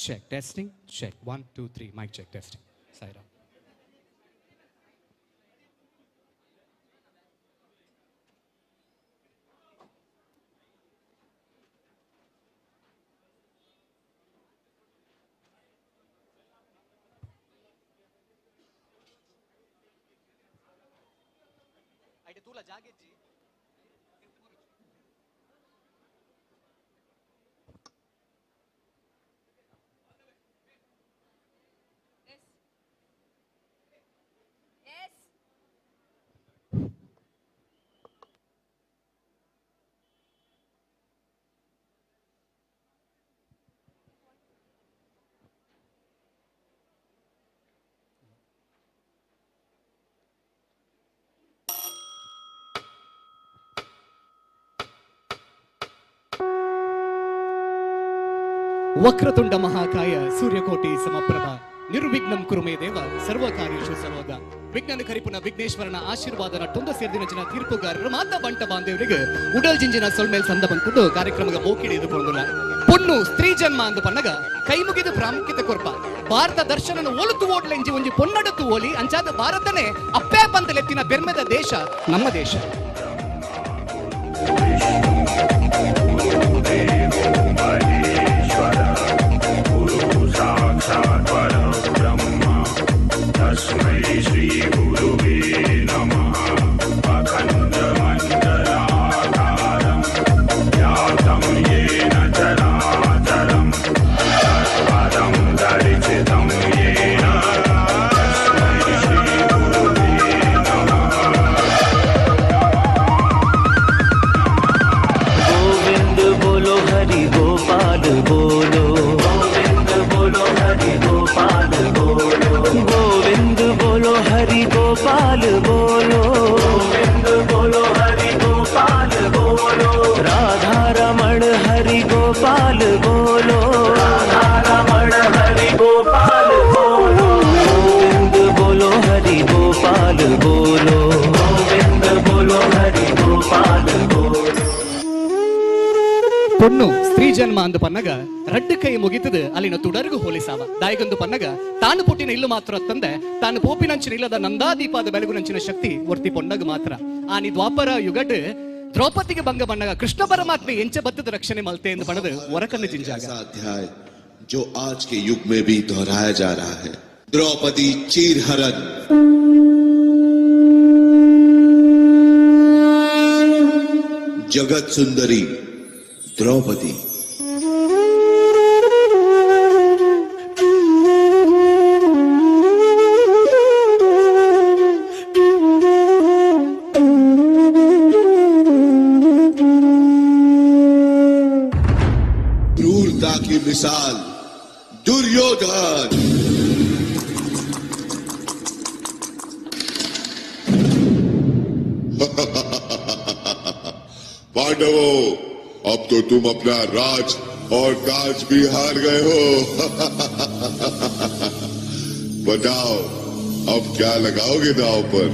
Check testing, check 1 2 3, mic check testing. Sairam. Vakratunda Mahakaya Suryakoti Samaprabha ನಿರ್ವಿಘ್ನಂ ಕುರುಮೇ ದೇವ ಸರ್ವ ಕಾರ್ಯೇಷು ಸರ್ವದ. ವಿಘ್ನನ ಕರಿಪುನ ವಿಘ್ನೇಶ್ವರನ ಆಶೀರ್ವಾದನ ಟೊಂದ ಸೇರ್ದಿನ ಜನ ತೀರ್ಪುಗಾರರು ಮಾತ ಬಂಟ ಬಾಂಧವರಿಗೆ ಉಡಲ್ ಜಿಂಜಿನ ಸೊಲ್ಮೇಲ್ ಸಂದ ಬಂತು ಕಾರ್ಯಕ್ರಮದ ಮೋಕಿಡಿ ಎದುರ್ಕೊಂಡುಲ್ಲ. ಪೊಣ್ಣು ಸ್ತ್ರೀ ಜನ್ಮ ಅಂದು ಪನ್ನಗ ಕೈ ಮುಗಿದು ಪ್ರಾಮುಖ್ಯತೆ ಕೊರ್ಪ ಭಾರತ ದರ್ಶನನ ಒಲುತು ಓಡ್ಲೆಂಜಿ ಒಂಜಿ ಪೊನ್ನಡತು ಓಲಿ ಅಂಚಾದ ಭಾರತನೇ ಅಪ್ಪೇ ಬಂದಲೆತ್ತಿನ ಬೆರ್ಮೆದ ದೇಶ ನಮ್ಮ ದೇಶ. ಪೊಣ್ಣು ಸ್ತ್ರೀ ಜನ್ಮ ಅಂದು ಪನ್ನಗ ರಡ್ಡು ಕೈ ಮುಗಿತದು ಅಲ್ಲಿನ ತುಡರ್ಗು ಹೋಲಿಸಾವ ದಾಯಿಗೊಂದು ಪನ್ನಗ ತಾನು ಪುಟ್ಟಿನ ಇಲ್ಲು ಮಾತ್ರ ತಂದೆ ತಾನು ಪೋಪಿನಂಚಿನ ಇಲ್ಲದ ನಂದಾದೀಪಾದ ಬೆಳಗುನಂಚಿನ ಶಕ್ತಿ ವರ್ತಿ ಪೊಣ್ಣಗ ಮಾತ್ರ. ಆನಿ ದ್ವಾಪರ ಯುಗಟ್ ದ್ರೌಪದಿಗೆ ಭಂಗ ಬಣ್ಣಗ ಕೃಷ್ಣ ಪರಮಾತ್ಮೆ ಎಂಚ ಬತ್ತದ ರಕ್ಷಣೆ ಮಲ್ತೆ ಎಂದು ಬಣದು ಹೊರಕನ್ನು ಜಿಂಜಾಗ. अध्याय जो आज के युग में भी दोहराया जा रहा है, द्रौपदी चीरहरण। जगत सुंदरी द्रौपदी। क्रूरता की मिसाल दुर्योधन। पांडवों, अब तो तुम अपना राज और ताज भी हार गए हो। बताओ अब क्या लगाओगे दांव पर?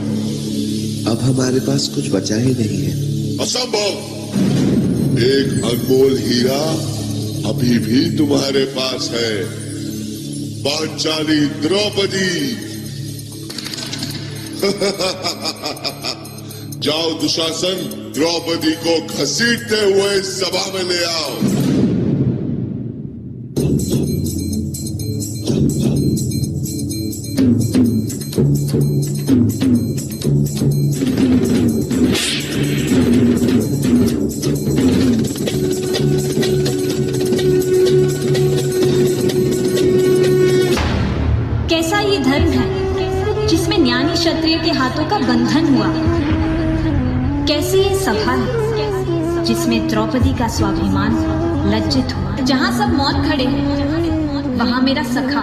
अब हमारे पास कुछ बचा ही नहीं है। असंभव! एक अनमोल हीरा अभी भी तुम्हारे पास है, पांचाली द्रौपदी। जाओ दुशासन, द्रौपदी को घसीटते हुए सभा में ले आओ। कैसा ये धर्म है जिसमें ज्ञानी क्षत्रिय के हाथों का बंधन हुआ? कैसी ये सभा है जिसमें द्रौपदी का स्वाभिमान लज्जित हुआ? जहाँ सब मौन खड़े हैं वहाँ मेरा सखा,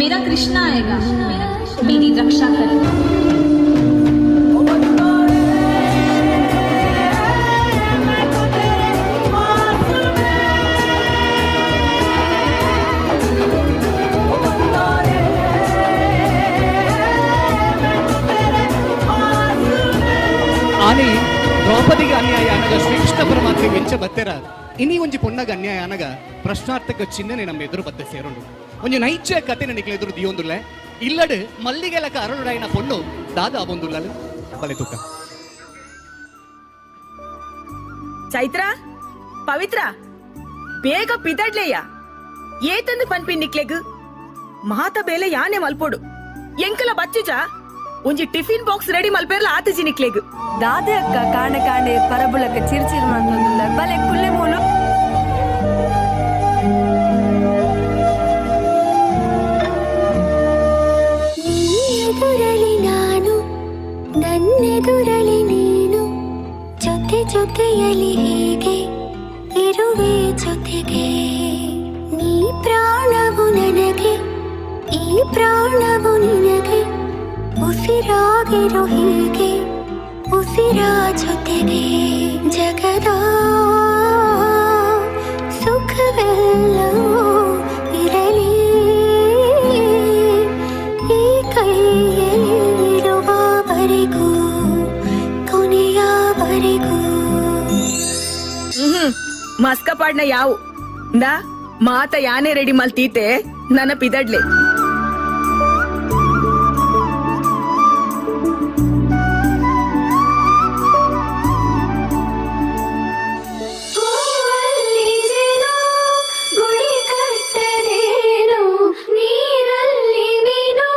मेरा कृष्णा आएगा, मेरी रक्षा करेगा। ಆನೆ ದ್ರೌಪದಿಗೆ ಅನ್ಯಾಯ ಅನ್ನದ ಶ್ರೀಕೃಷ್ಣ ಪರಮಾತ್ಮ ಎಂಚ ಬತ್ತೆರ ಇನಿ ಒಂಜಿ ಪೊಣ್ಣಗ ಅನ್ಯಾಯ ಅನಗ ಪ್ರಶ್ನಾರ್ಥಕ ಚಿಹ್ನೆ ನಮ್ಮ ಎದುರು ಬತ್ತೆ ಸೇರುಂಡು. ಒಂಜಿ ನೈಜ ಕತೆ ನಿಕ್ಲೆ ಎದುರು ದಿಯೊಂದುಲ್ಲೆ ಇಲ್ಲಡು ಮಲ್ಲಿಗೆ ಲಕ ಅರಳುಡಾಯಿನ ಪೊಣ್ಣು ದಾದ ಆವೊಂದುಲ್ಲಲು ಬಲೆ ತೂಕ. ಚೈತ್ರ, ಪವಿತ್ರ, ಬೇಗ ಪಿದಡ್ಲೇಯ ಏತಂದು ಪನ್ಪಿ ನಿಕ್ಲೆಗ್ ಮಾತ ಬೇಲೆ ಯಾನೆ ಮಲ್ಪೋಡು ಎಂಕಲ ಬಚ್ಚುಜ ಒಂಜಿ ಟಿಫಿನ್ ಬಾಕ್ಸ್ ರೆಡಿ ಮಲ್ಪೇರ್ಲ ಆತಜಿ ನಿಕ್ಲೆಗ್. ದಾದೆ ಅಕ್ಕ ಕಾಣೆ ಕಾಣೆ ಪರಬುಳಕ ಚಿರ್ಚಿರ್ ಮಾಡ್ತೊಂದುಲ್ಲ ಬಲೆ ಕುಲ್ಲೆ ಮೂಲು. ಎದುರಲಿ ನಾನು ನನ್ನೆದುರಲಿ ನೀನು ಜೊತೆ ಜೊತೆಯಲಿ ಹೇಗೆ ಇರುವೆ ಜೊತೆಗೆ ನೀ ಪ್ರಾಣವು ನನಗೆ ಈ ಪ್ರಾಣವು ನಿನಗೆ ಉಸಿರಾಗಿರು ಹೀಗೆ ಉಸಿರ ಜೊತೆಗೆ ಜಗದ ಸುಖವೆಲ್ಲವೂ ಇರಲಿ ಈ ಕೈಯಲ್ಲಿ ಇರುವವರೆಗೂ ಕೊನೆಯವರೆಗೂ. ಮಸ್ಕ ಪಾಡ್ನ ಯಾವು ಇಂದಾ ಮಾತ ಯಾನೇ ರೆಡಿ ಮಲ್ತೀತೆ ನನ್ನ ಪಿದಡ್ಲೆ. ಗುಡಿ ಕಟ್ಟದೇನು ನೀರಲ್ಲಿ ಮೀನು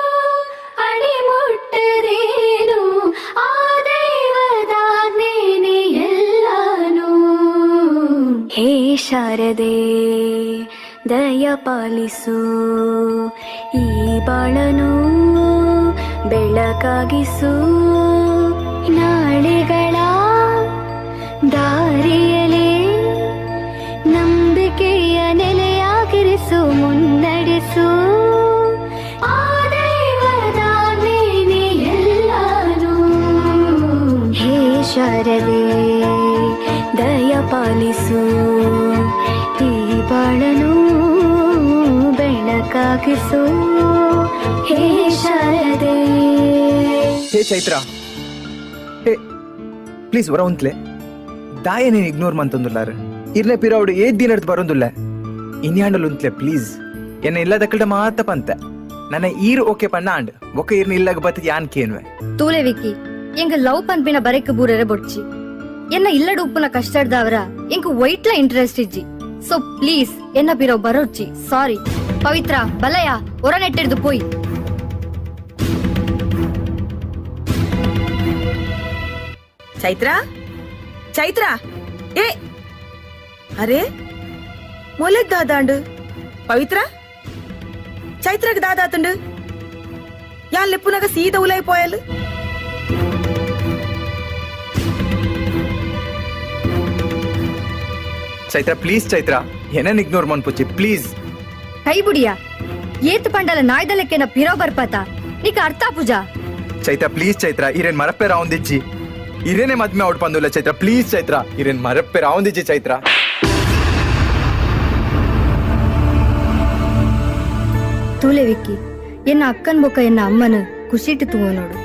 ಅಡಿ ಮುಟ್ಟದೇನು ಆ ದೈವದಾಜ್ಞೆನೇ ಎಲ್ಲಾನು. ಹೇ ಶಾರದೆ ದಯ ಪಾಲಿಸು ಈ ಬಾಳನು ಬೆಳಕಾಗಿಸು ನಾಳೆಗಳ ದಾರಿಯಲೇ ನಂಬಿಕೆಯ ನೆಲೆಯಾಗಿರಿಸು ಮುನ್ನಡೆಸು ಆ ದೈವದಾಜ್ಞೆನೇ ಎಲ್ಲಾನು. ಹೇ ಶಾರದೆ ದಯ ಪಾಲಿಸು ಈ ಬಾಳನು ಬೆಳಕಾಗಿಸು ಹೇ ಶಾರದೆ. ಹೇ ಚೈತ್ರ, ಹೇ ಪ್ಲೀಸ್ ವರ ಉಂತ್ಲೆ ದಾಯ ನೀನು ಇಗ್ನೋರ್ ಮಂತಂದುಲ್ಲಾರ ಇರ್ನೆ ಪಿರಾವುಡು ಏದ್ ದಿನ ಬರೋಂದುಲ್ಲ ಇನ್ಯಾಂಡಲ್ ಉಂತ್ಲೆ ಪ್ಲೀಸ್ ಎನ್ನ ಇಲ್ಲದ ಮಾತ ಪಂತ ನನ್ನ ಈರು ಓಕೆ ಪಣ್ಣ ಆಂಡ್ ಒಕ್ಕ ಈರ್ನ ಇಲ್ಲಾಗ ಬತ್ತ ಯಾನ್ ಕೇನ್ವೆ. ತೂಲೆ ವಿಕ್ಕಿ ಎಂಗ ಲವ್ ಪನ್ಪಿನ ಬರೆಕ್ ಬೂರರೆ ಬೊಡ್ಚಿ ಎನ್ನ ಇಲ್ಲಡು ಉಪ್ಪುನ ಕಷ್ಟಡ್ದವರ ಎಂಕ್ ವೈಟ್ಲ ಇಂಟ್ರೆಸ್ಟ್ ಇಜ್ಜಿ ಸೊ ಪ್ಲೀಸ್ ಎನ್ನ ಪಿರವ್ ಬರೋಡ್ಚಿ ಸಾರಿ. ಪವಿತ್ರ ಬಲಯ ಒರ ನೆಟ್ಟಿಡ್ದು ಪೋಯ್. ಚೈತ್ರ, ಚೈತ್ರ, ಏ ಅರೆ ಮೊಲೆಗ್ ದಾದಾಂಡು ಪವಿತ್ರ ಚೈತ್ರಗ್ ದಾದಾತುಂಡು ಯಾನ್ ಲೆಪ್ಪುನಗ ಸೀದ ಉಲೈ ಪೋಯಲ್. ಚೈತ್ರ ಪ್ಲೀಸ್ ಚೈತ್ರ ಏನನ್ ಇಗ್ನೋರ್ ಮನ್ಪುಚಿ ಪ್ಲೀಸ್. ಕೈ ಬುಡಿಯಾ ಏತ್ ಪಂಡಲ ನಾಯ್ದಲೆಕ್ಕೆನ ಪಿರವ್ ಬರ್ಪಾತ ನಿಕ ಅರ್ಥ ಪೂಜಾ. ಚೈತ್ರ ಪ್ಲೀಸ್ ಚೈತ್ರ ಇರೇನ್ ಮರಪ್ಪೆ ರಾವಂದಿಜ್ಜಿ ಇರೇನೆ ಮದ್ಮೆ ಔಟ್ ಪಂದುಲ್ಲ ಚೈತ್ರ ಪ್ಲೀಸ್ ಚೈತ್ರ ಇರೇನ್ ಮರಪ್ಪೆ ರಾವಂದಿಜ್ಜಿ ಚೈತ್ರ. ತೂಲೆ ವಿಕ್ಕಿ ಎನ್ನ ಅಕ್ಕನ್ ಬೊಕ್ಕ ಎನ್ನ ಅಮ್ಮನ ಖುಷಿಟ್ಟು ತೂವ ನೋಡು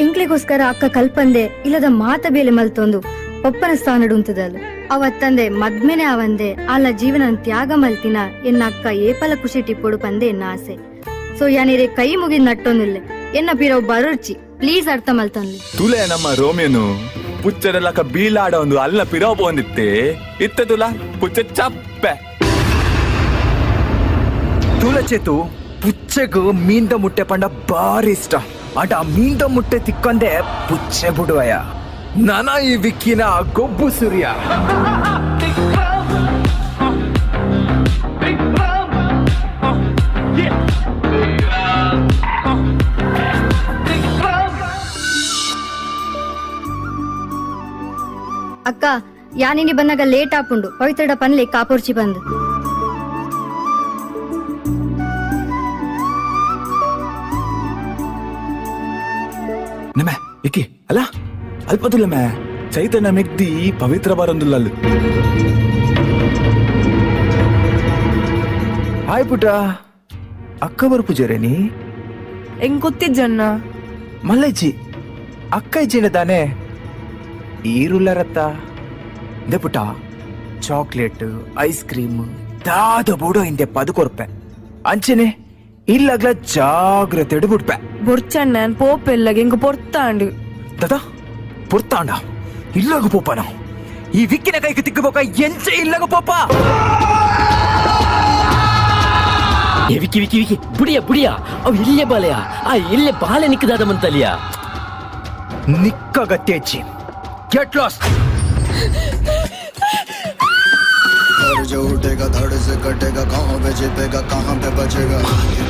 ಎಂಕ್ಲೆಗೋಸ್ಕರ ಅಕ್ಕ ಕಲ್ಪಂದೆ ಇಲ್ಲದ ಮಾತ ಬೇಲೆ ಮಲ್ತೊಂದು ಪಪ್ಪನ ಸ್ಥಾನಡು ಉಂತದಲ್ಲ ಅವತ್ತಂದೆ ಮದ್ಮೆನೆ ಅವಂದೆ ಅಲ್ಲ ಜೀವನ ತ್ಯಾಗ ಮಲ್ತಿನ ಎನ್ನ ಅಕ್ಕ ಏಪಲ ಖುಷಿ ಟಿಪ್ಪೊಡು ಪಂದೆ ಎನ್ನ ಆಸೆ. ಸೊ ಯಾನಿರೆ ಕೈ ಮುಗಿದ್ ನಟ್ಟೊಂದಿಲ್ಲೆ ಎನ್ನ ಪಿರವ್ ಬರೋರ್ಚಿ ಪ್ಲೀಸ್ ಅರ್ಥ ಮಲ್ತೊಂದ್ಲಿ. ತುಲೆ ನಮ್ಮ ರೋಮಿಯನು ಪುಚ್ಚರಲಕ ಬೀಲಾಡ ಒಂದು ಅಲ್ಲ ಪಿರವ್ ಬಂದಿತ್ತೆ ಇತ್ತ ತುಲ ಪುಚ್ಚ ಚಪ್ಪೆ. ತುಲ ಚೇತು ಪುಚ್ಚಗು ಮೀನ್ದ ಮುಟ್ಟೆ ಪಂಡ ಬಾರಿ ಇಷ್ಟ ಆಟ ಆ ಮೀನ್ದ ಮುಟ್ಟೆ ತಿಕ್ಕಂದೆ ಪುಚ್ಚೆ ಬುಡುವಯ ನಾನಾ ಈ ವಿಕ್ಕಿನ ಗೊಬ್ಬು ಸೂರ್ಯ. ಅಕ್ಕ ಯಾನಿನಿ ಬಂದಾಗ ಲೇಟ್ ಆಪುಂಡು ಪವಿತ್ರಡ ಪನ್ಲೆ ಕಾಪುರ್ಚಿ ಬಂದು. ನಮೆ ಇಕ್ಕಿ ಅಲ್ಲ ಅಲ್ಪದುಲ್ಲಮೆ ಚೈತನ್ಯ ಮೆಗ್ದಿ ಪವಿತ್ರ ಬರಂದುಲ್ಲಲ್ಲು. ಹಾಯ್ ಪುಟ ಅಕ್ಕ ಬರ್ಪುಜರೆ ನೀ ಎಂಗ್ ಗೊತ್ತಿಜ್ಜಣ್ಣ ಮಲ್ಲಜ್ಜಿ ಅಕ್ಕ ಇಜ್ಜಿನ ತಾನೆ ಈರುಲ್ಲರತ್ತ ದೆಪುಟ ಚಾಕ್ಲೇಟ್ ಐಸ್ ಕ್ರೀಮ್ ದಾದ ಬೋಡೋ ಹಿಂದೆ ಪದುಕೊರ್ಪೆ ಅಂಚನೆ ಇಲ್ಲಗ್ಲ ಜಾಗ್ರತೆ ಬಿಡ್ಪೆ. ಬೊರ್ಚಣ್ಣ ಪೋಪೆಲ್ಲಗೆ ಎಂಕ್ ಪೊರ್ತಾಂಡು. ದದಾ ಪೊರ್ತಾಂಡ ಇಲ್ಲಗ ಪೋಪನ ಈ ವಿಕ್ಕಿನ ಕೈಗೆ ತಿಕ್ಕಬೋಕ ಎಂಚ ಇಲ್ಲಗ ಪೋಪ. ಏ ವಿಕ್ಕಿ ವಿಕ್ಕಿ ವಿಕ್ಕಿ ಬುಡಿಯ ಬುಡಿಯ ಅವು ಇಲ್ಲೇ ಬಾಲೆಯ ಆ ಇಲ್ಲೇ ಬಾಲೆ ನಿಕ್ಕದಾದ ಮಂತಲಿಯ. ನಿಕ್ಕ ಗತ್ತೇಚಿ ಗೆಟ್ ಲಾಸ್ಟ್. जो उठेगा धड़ से कटेगा, कहाँ पे छिपेगा कहाँ पे बचेगा।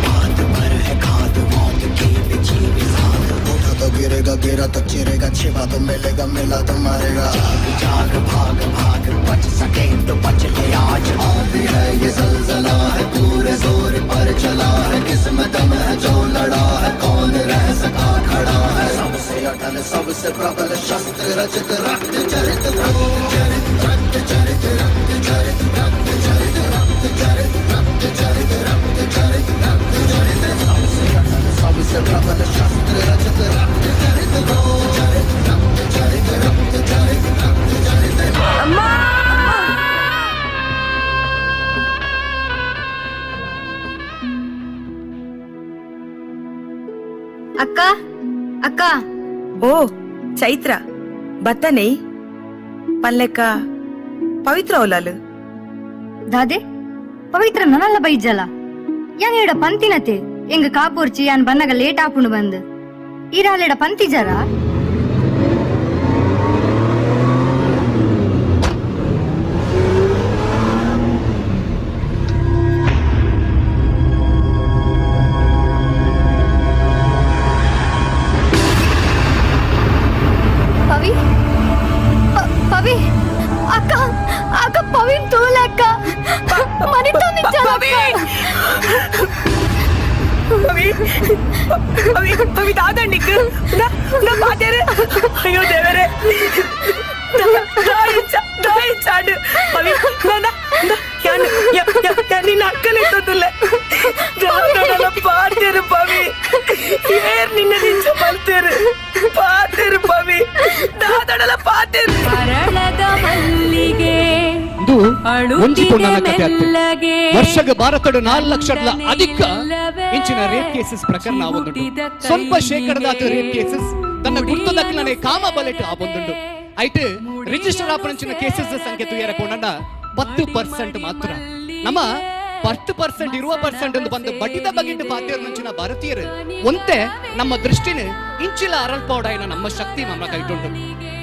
बात पर है खाद मौत की बिछी बिसात। उठा तो गिरेगा, गिरा तो चिरेगा, छिपा तो मिलेगा, मिला तो मारेगा। जाग जाग भाग भाग बच सके तो बच ले आज। आंधी है ये जलजला है, पूरे जोर पर चला है, किस्मत दम है जो लड़ा है, कौन रह सका खड़ा है। सबसे अटल सबसे प्रबल शस्त्र रचित रक्त चरित रक्त चरित रक्त चरित रक्त चरित रक्त चरित रक्त चरित रक्त चरित रक्त चरित रक्त चरित। सबसे अटल सबसे प्रबल शस्त्र रचित रक्त चरित रक्त चरित रक्त चरित रक्त चरित रक्त चरित। ಅಕ್ಕ ಅಕ್ಕ. ಓ ಚೈತ್ರ ಬತ್ತನೆ ಪಲ್ಲೆಕ್ಕ ಪವಿತ್ರ ಓಲಾಲು. ದಾದೆ ಪವಿತ್ರ ನನಲ್ಲ ಬೈಜಲ ಯಾನ್ ಎಡ ಪಂತಿನತೆ ಎಂಗ ಕಾಪೋರ್ಚಿ ಯಾನ್ ಬನ್ನಗ ಲೇಟ್ ಆಪುಂಡು ಬಂದ್ ಈರಾಲೆಡ ಪಂತಿ ಜರ. ಪವಿ ಪವಿ ಅಕ್ಕ ಅಕ್ಕ ಪವಿನ್ ತೋಲ ಅಕ್ಕ ಮನಿತೋ ನಿಚ್ಚಲ ಪವಿ ಪವಿ ಪವಿ ಪವಿ ದಾದಂಡಿಕ್ ನಾ ಪಾತೇರು. ಅಯ್ಯೋ ದೇವರೇ ದಾಯಿ ಚಾಡು ಪವಿ ನಾ ಯಾನ್ ನಿನ್ನ ಅಕ್ಕನೆ ತೋತುಲ್ಲ ದಾದಡಲ ಪಾತೇರು ಪವಿ ಏರ್ ನಿನ್ನ ನಿಂಚ ಬಲ್ತೇರು ಪಾತೇರು ಪವಿ ದಾದಡಲ ಪಾತೇರು. ಅರಳದ ಮಲ್ಲಿಗೆ ಒಂಜಿ ಪೊಣ್ಣನ ಕಥೆ ಅತ್ತೆ. ವರ್ಷಗ ಭಾರತದ 4 ಲಕ್ಷದ ಅಧಿಕ ಇಂಚಿನ ರೇಪ್ ಕೇಸಸ್ ಪ್ರಕರಣ ಆವೊಂದುಂಡು. ಸ್ವಲ್ಪ ಶೇಕಡದಾತ ರೇಪ್ ಕೇಸಸ್ ತನ್ನ ಗುರ್ತದಕ್ಕಲನೆ ಕಾಮ ಬಲೆಟ್ ಆವೊಂದುಂಡು. ಐಟ್ ರಿಜಿಸ್ಟರ್ ಆಪನಂಚಿನ ಕೇಸಸ್ ಸಂಖ್ಯೆ ತುಯರ ಪೊಣ್ಣನ 10% ಮಾತ್ರ. ನಮ್ಮ 10% ಇರುವ ಪರ್ಸೆಂಟ್ ಒಂದು ಬಂದು ಬಡ್ಡಿದ ಬಗೆಟ್ಟು ಪಾತಿಯರ್ನಂಚಿನ ಭಾರತೀಯರು ಒಂತೆ ನಮ್ಮ ದೃಷ್ಟಿನ ಇಂಚಿಲ ಅರಳ್ಪೌಡಾಯಿನ ನಮ್ಮ ಶಕ್ತಿ ನಮ್ಮ ಕೈಟುಂಡು.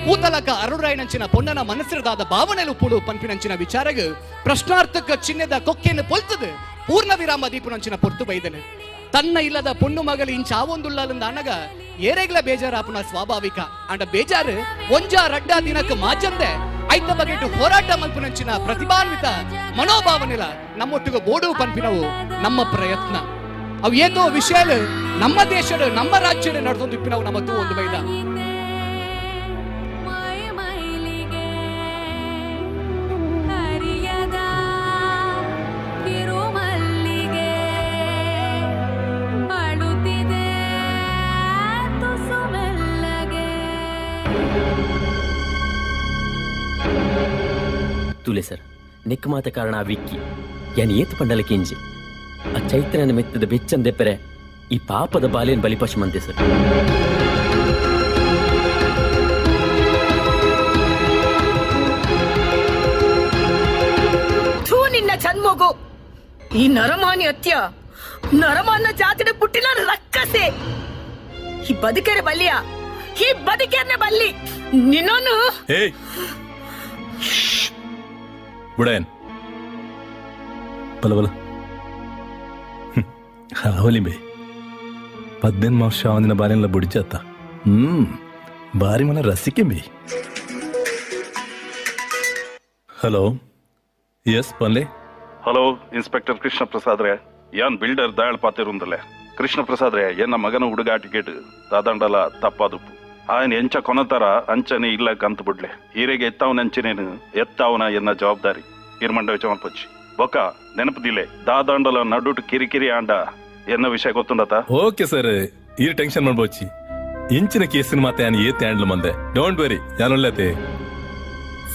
ಕೂತಲಕ ಅರುಳರಾಯನಂಚಿನ ಪೊನ್ನನ ಮನಸ್ಸಿರದಾದ ಭಾವನೆಲು ಪುಡು ಪನ್ಪಿನಂಚಿನ ವಿಚಾರಗ ಪ್ರಶ್ನಾರ್ಥಕ ಚಿಹ್ನೆದ ಕೊಕ್ಕೆಯನ್ನು ಪೊಲ್ತದು ಪೂರ್ಣ ವಿರಾಮ ದೀಪನಂಚಿನ ಪೊರ್ತು ಬೈದನೆ. ತನ್ನ ಇಲ್ಲದ ಪೊಣ್ಣು ಮಗಳು ಇಂಚಾವೊಂದುಳ್ಳಲಿಂದ ಅನಗ ಏರೆಗ್ಲ ಬೇಜಾರಾಪುನ ಸ್ವಾಭಾವಿಕ. ಅಂಡ ಬೇಜಾರು ಒಂಜಾ ರಡ್ಡ ದಿನಕ್ಕೆ ಮಾಜಂದೆ ಐತ ಬಗೆಟು ಹೋರಾಟ ಮಲ್ಪುನಂಚಿನ ಪ್ರತಿಭಾನ್ವಿತ ಮನೋಭಾವನೆಲ ನಮ್ಮೊಟ್ಟಿಗೆ ಬೋಡು ಪನ್ಪಿನವು ನಮ್ಮ ಪ್ರಯತ್ನ. ಅವು ಏತೋ ವಿಷಯ ನಮ್ಮ ದೇಶದ ನಮ್ಮ ರಾಜ್ಯದ ನಡೆದೊಂದು ಇಪ್ಪಿನವು ನಮ್ಮ ತೂ ಒಂದು ಬೈದ. ತೂಲೆ ಸರ್ ನೆಕ್ ಮಾತ ಕಾರಣ ಆ ವಿಕ್ಕಿ ಯಾನ್ ಏತು ಪಂಡಲ ಕೆಂಜಿ ಆ ಚೈತ್ರನ ಮೆತ್ತದ ಬೆಚ್ಚಂದೆಪ್ಪರೆ ಈ ಪಾಪದ ಬಾಲೇನ್ ಬಲಿಪಶು ಮಂತೆ ಸರ್. ಥೂ ನಿನ್ನ ಚಂದ್ಮಗು ಈ ನರಮಾನಿ ಅತ್ಯ ನರಮಾನ ಜಾತಿನ ಪುಟ್ಟಿನ ರಕ್ಕಸೆ ಈ ಬದುಕರೆ ಬಲ್ಲಿಯ ಈ ಬದುಕೇರ್ನೆ ಬಲ್ಲಿ ನಿನ್ನೋನು. ಏಯ್ ಬುಡಯನ್ ಬಲ ಬಲ ಅವಲಿ ಬೇ 18 ವರ್ಷ ಅವನಿನ ಬಾರಿನ ಬುಡಿಚಾತ ಬಾರಿ ಮನ ರಸಿಕೆ ಬೇ. ಹಲೋ ಎಸ್ ಪನ್ಲೆ. ಹಲೋ ಇನ್ಸ್ಪೆಕ್ಟರ್ ಕೃಷ್ಣ ಪ್ರಸಾದ್ ರೇ, ಯಾನ್ ಬಿಲ್ಡರ್ ದಾಳ್ ಪಾತಿರುಂದಲೆ. ಕೃಷ್ಣ ಪ್ರಸಾದ್ ರೇ, ಎನ್ನ ಮಗನ ಹುಡುಗಾಟಿಕೆಟ್ ದಾದಂಡಲ ತಪ್ಪಾದುಪ್ಪು ఆయన ಎಂಚ ಕೊನತರ ಅಂಚನೆ ಇಲ್ಲ ಕಂತು ಬಿಡ್ಲೆ ಈರೆಗೆ ಎತ್ತಾವನಂಚನೇನು ಎತ್ತಾವನ ಎನ್ನ ಜವಾಬ್ದಾರಿ ಇರ್ಮಂಡ ಚಮಲ್ಪಚ್ಚಿ ಬೊಕ್ಕ ನೆನಪದಿಲೆ ದಾದಾಂಡಲ ನಡುಟು ಕಿರಿಕಿರಿ ಆಂಡ ಎನ್ನ ವಿಷಯ ಗೊತ್ತುಂಡತ. ಓಕೆ ಸರ್, ಈ ಟೆನ್ಷನ್ ಮಾಡ್ಬೋಚಿ ಇಂಚಿನ ಕೇಸಿನ ಮಾತೆ ಯಾನ್ ಏತೆ ಹ್ಯಾಂಡ್ಲ್ ಮಂದೆ. Don't worry ಯಾನೊಲ್ಲತೆ.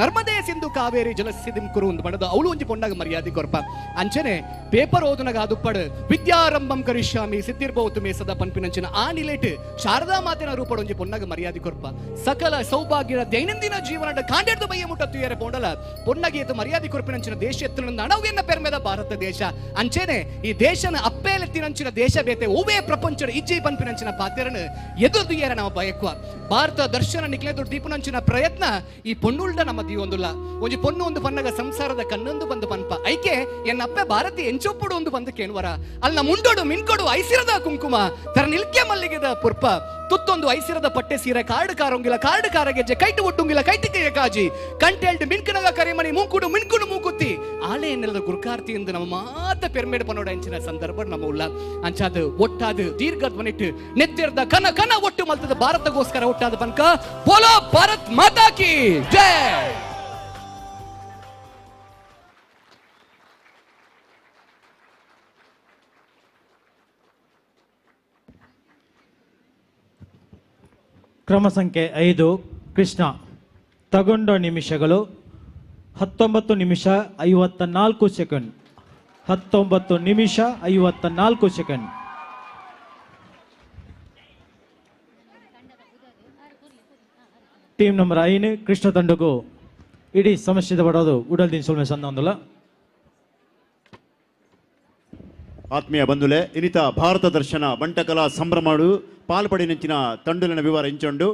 ನರ್ಮದೆ ಸಿಂಧು ಕಾವೇರಿ ಜಲಸಿದಿಂ ಕುರು ಒಂದು ಬಣದ ಅವಳು ಒಂಜಿ ಪೊಣ್ಣಗ ಮರ್ಯಾದೆ ಕೊರ್ಪ. ಅಂಚನೆ ಪೇಪರ್ ಓದುನಗ ಅದುಪ್ಪಡು ವಿದ್ಯಾರಂಭಂ ಕರಿಷ್ಯಾಮಿ ಸಿದ್ಧಿರ್ಬಹುದು ಮೇ ಸದಾ ಪನ್ಪಿನಂಚಿನ ಆ ನಿಲೇಟ್ ಶಾರದಾ ಮಾತಿನ ರೂಪಡ್ ಒಂಜಿ ಪೊಣ್ಣಗ ಮರ್ಯಾದೆ ಕೊರ್ಪ. ಸಕಲ ಸೌಭಾಗ್ಯದ ದೈನಂದಿನ ಜೀವನದ ಕಾಂಡೆಡ್ದು ಬಯ್ಯ ಮುಟ್ಟ ತುಯರೆ ಪೋಂಡಲ ಪೊಣ್ಣಗೇತು ಮರ್ಯಾದೆ ಕೊರ್ಪಿನಂಚಿನ ದೇಶ ಎತ್ತುನ ಅಣವೆನ್ನ ಪೆರ್ಮೆದ ಭಾರತ ದೇಶ. ಅಂಚೆನೆ ಈ ದೇಶನ ಅಪ್ಪೇಲೆತ್ತಿನಂಚಿನ ದೇಶ ಬೇತೆ ಒವ್ವೇ ಪ್ರಪಂಚದ ಇಜ್ಜಿ ಪನ್ಪಿನಂಚಿನ ಪಾತೆರನು ಎದುರು ದುಯ್ಯರ ನಮ್ಮ ಬಯಕ್ವ. ಭಾರತ ದರ್ಶನ ನಿಕ್ಲೆದುರು ದೀಪನಂಚಿನ ಪ್ರಯತ್ನ ಈ ಪೊಣ್ಣುಳ್ಡ ನಮ್ಮ ದೀವೊಂದುಲ್ಲ. ಒಂಜಿ ಪೊಣ್ಣು ಒಂದು ಪನ್ನಗ ಸಂಸಾರದ ಕಣ್ಣೊಂದು ಬಂದು ಪನ್ಪ ಐಕೆ ಎನ್ನಪ್ಪೆ ಭಾರತಿ ಎಂಚೊಪ್ಪುಡು ಒಂದು ಬಂದು ಕೇಳುವರ ಅಲ್ಲ ಮುಂಡೋಡು ಮಿನ್ಕೊಡು ಐಸಿರದ ಕುಂಕುಮ ತರ ನಿಲ್ಕೆ ಮಲ್ಲಿಗೆದ ಪುರ್ಪ ತುತ್ತೊಂದು ಐಸಿರದ ಪಟ್ಟೆ ಸೀರೆ ಕಾರ್ಡು ಕಾರೊಂಗಿಲ್ಲ ಕಾರ್ಡು ಕಾರಗೆಜ್ಜೆ ಕೈಟು ಒಟ್ಟುಂಗಿಲ್ಲ ಕೈಟು ಕೈಯ ಕಾಜಿ ಕಂಟೆಲ್ಡ್ ಮಿನ್ಕನಗ ಕರೆಮಣಿ ಮೂಕುಡು ಮಿನ್ಕುಡು ಮೂಕುತ್ತಿ ಆಲೆ ಎನ್ನೆಲ್ಲದ ಗುರುಕಾರ್ತಿ ಎಂದು ನಮ್ಮ ಮಾತ ಪೆರ್ಮೇಡ್ ಪನ್ನೋಡ ಅಂಚಿನ ಸಂದರ್ಭ ನಮ್ಮ ಉಲ್ಲ. ಅಂಚಾದು ಒಟ್ಟಾದು ದೀರ್ಘ ಧ್ವನಿಟ್ಟು ನೆತ್ತಿರ್ದ ಕನ ಕನ ಒಟ್ಟು ಮಲ್ತದ ಭಾರತಗೋಸ್ಕರ ಒಟ್ಟಾದ ಪನ್ಕ ಬೋಲೋ ಭಾರತ್ ಮಾತಾ ಕಿ ಜೈ. ಕ್ರಮ ಸಂಖ್ಯೆ 5 ಕೃಷ್ಣ ತಗೊಂಡ ನಿಮಿಷಗಳು 19 ನಿಮಿಷ 54 ಸೆಕೆಂಡ್. 19 ನಿಮಿಷ 54 ಸೆಕೆಂಡ್. ಟೀಮ್ ನಂಬರ್ 5 ಕೃಷ್ಣ ತಂಡಕ್ಕೂ ಇಡೀ ಸಮಸ್ಯೆದ ಬಡೋದು ಉಡಲ್ ದಿನ ಸೊಲ್ಮೆ ಸಂದ. ಆತ್ಮೀಯ ಬಂಧುಲೆ, ಇನಿತ ಭಾರತ ದರ್ಶನ ಬಂಟಕಲಾ ಸಂಭ್ರಮಡು ಪಾಲ್ಪಡಿನಂಚಿನ ತಂಡುಲಿನ ವಿವರ ಇಂಚೊಂಡು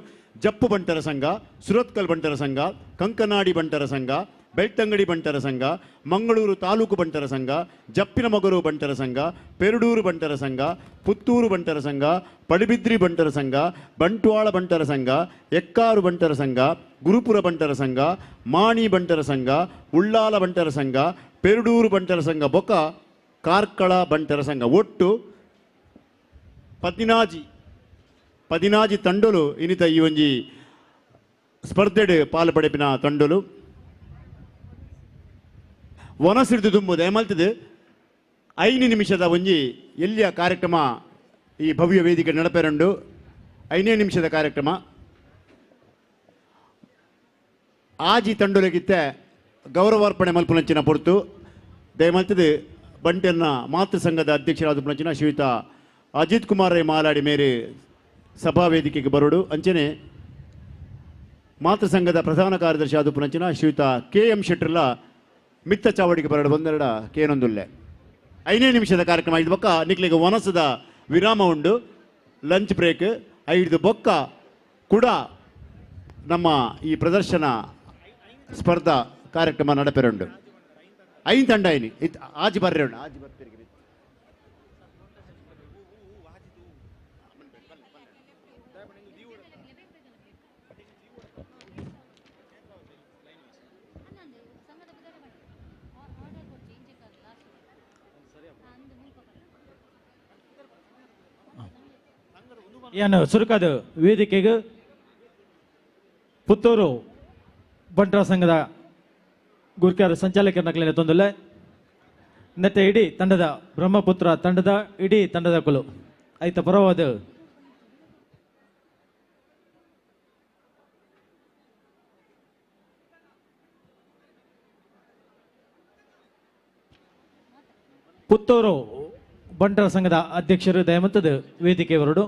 ಜಪ್ಪು ಬಂಟರ ಸಂಘ, ಸುರತ್ಕಲ್ ಬಂಟರ ಸಂಘ, ಕಂಕನಾಡಿ ಬಂಟರ ಸಂಘ, ಬೆಳ್ತಂಗಡಿ ಬಂಟರ ಸಂಘ, ಮಂಗಳೂರು ತಾಲೂಕು ಬಂಟರ ಸಂಘ, ಜಪ್ಪಿನ ಮಗರು ಬಂಟರ ಸಂಘ, ಪೆರುಡೂರು ಬಂಟರ ಸಂಘ, ಪುತ್ತೂರು ಬಂಟರ ಸಂಘ, ಪಡುಬಿದ್ರಿ ಬಂಟರ ಸಂಘ, ಬಂಟ್ವಾಳ ಬಂಟರ ಸಂಘ, ಎಕ್ಕಾರು ಬಂಟರ ಸಂಘ, ಗುರುಪುರ ಬಂಟರ ಸಂಘ, ಮಾಣಿ ಬಂಟರ ಸಂಘ, ಉಳ್ಳಾಲ ಬಂಟರ ಸಂಘ, ಪೆರುಡೂರು ಬಂಟರ ಸಂಘ, ಬೊಕ್ಕ ಕಾರ್ಕಳ ಬಂಟರ ಸಂಘ. ಒಟ್ಟು ಪದಿನಾಜಿ ತಂಡಲು ಇನ್ನಿತ ಈ ಒಂಜಿ ಸ್ಪರ್ಧೆಡ್ ಪಾಲು ಪಡೆಪಿನ ತಂಡಲು. ವನಸಿಡಿದು ತುಂಬುದು ಏಮಲ್ತದೆ 5 ನಿಮಿಷದ ಒಂಜಿ ಎಲ್ಲಿಯ ಕಾರ್ಯಕ್ರಮ ಈ ಭವ್ಯ ವೇದಿಕೆ ನಡಪೆರಂಡು. 5 ನಿಮಿಷದ ಕಾರ್ಯಕ್ರಮ ಆಜಿ ತಂಡೊಲಗಿತ್ತೆ ಗೌರವಾರ್ಪಣೆ ಮಲ್ಪುನಂಚಿನ ಪೊರ್ತು ದಯಮಲ್ತದೆ ಬಂಟೆನ್ನ ಮಾತೃ ಸಂಘದ ಅಧ್ಯಕ್ಷರಾದ ಪುನಂಚಿನ ಶ್ರೀಯುತ ಅಜಿತ್ ಕುಮಾರ್ ರೈ ಮಾಲಾಡಿ ಮೇರೆ ಸಭಾ ವೇದಿಕೆಗೆ ಬರೋಡು. ಅಂಚನೆ ಮಾತೃ ಸಂಘದ ಪ್ರಧಾನ ಕಾರ್ಯದರ್ಶಿ ಆದ ಪುನಂಚಿನ ಶ್ರೀಯುತ ಕೆ ಎಂ ಶೆಟ್ಟರ್ಲ ಮಿತ್ತ ಚಾವಡಿಗೆ ಬರಡು ಒಂದೆರಡ ಕೇನೊಂದುಲ್ಲೆ. 5 ನಿಮಿಷದ ಕಾರ್ಯಕ್ರಮ ಐದು ಬೊಕ್ಕ ನಿಕ್ಲಿಗೆ ವನಸದ ವಿರಾಮ ಉಂಡು, ಲಂಚ್ ಬ್ರೇಕ್. 5 ಬೊಕ್ಕ ಕೂಡ ನಮ್ಮ ಈ ಪ್ರದರ್ಶನ ಸ್ಪರ್ಧಾ ಕಾರ್ಯಕ್ರಮ ನಡಪೆರುಂಡು. 5 ತಂಡ ಐನಿ ಆಜಿ ಬರ್ರೆ ಉಂಡು ಆಜಿ ಬರ್ತೀರಿ. ಏನು ಸುರುಕಾದ ವೇದಿಕೆಗೆ ಪುತ್ತೂರು ಬಂಟರ ಸಂಘದ ಗುರ್ಕಾರ ಸಂಚಾಲಕರ ನಕಲಿನ ತೊಂದಲೆ ನೆತ್ತೆ ಇಡೀ ತಂಡದ ಬ್ರಹ್ಮಪುತ್ರ ತಂಡದ ಇಡೀ ತಂಡದ ಕುಲು ಐತ ಪರವಾದ ಪುತ್ತೂರು ಬಂಟರ ಸಂಘದ ಅಧ್ಯಕ್ಷರು ದಯಮಂತದ ವೇದಿಕೆ ಹೊರಡು.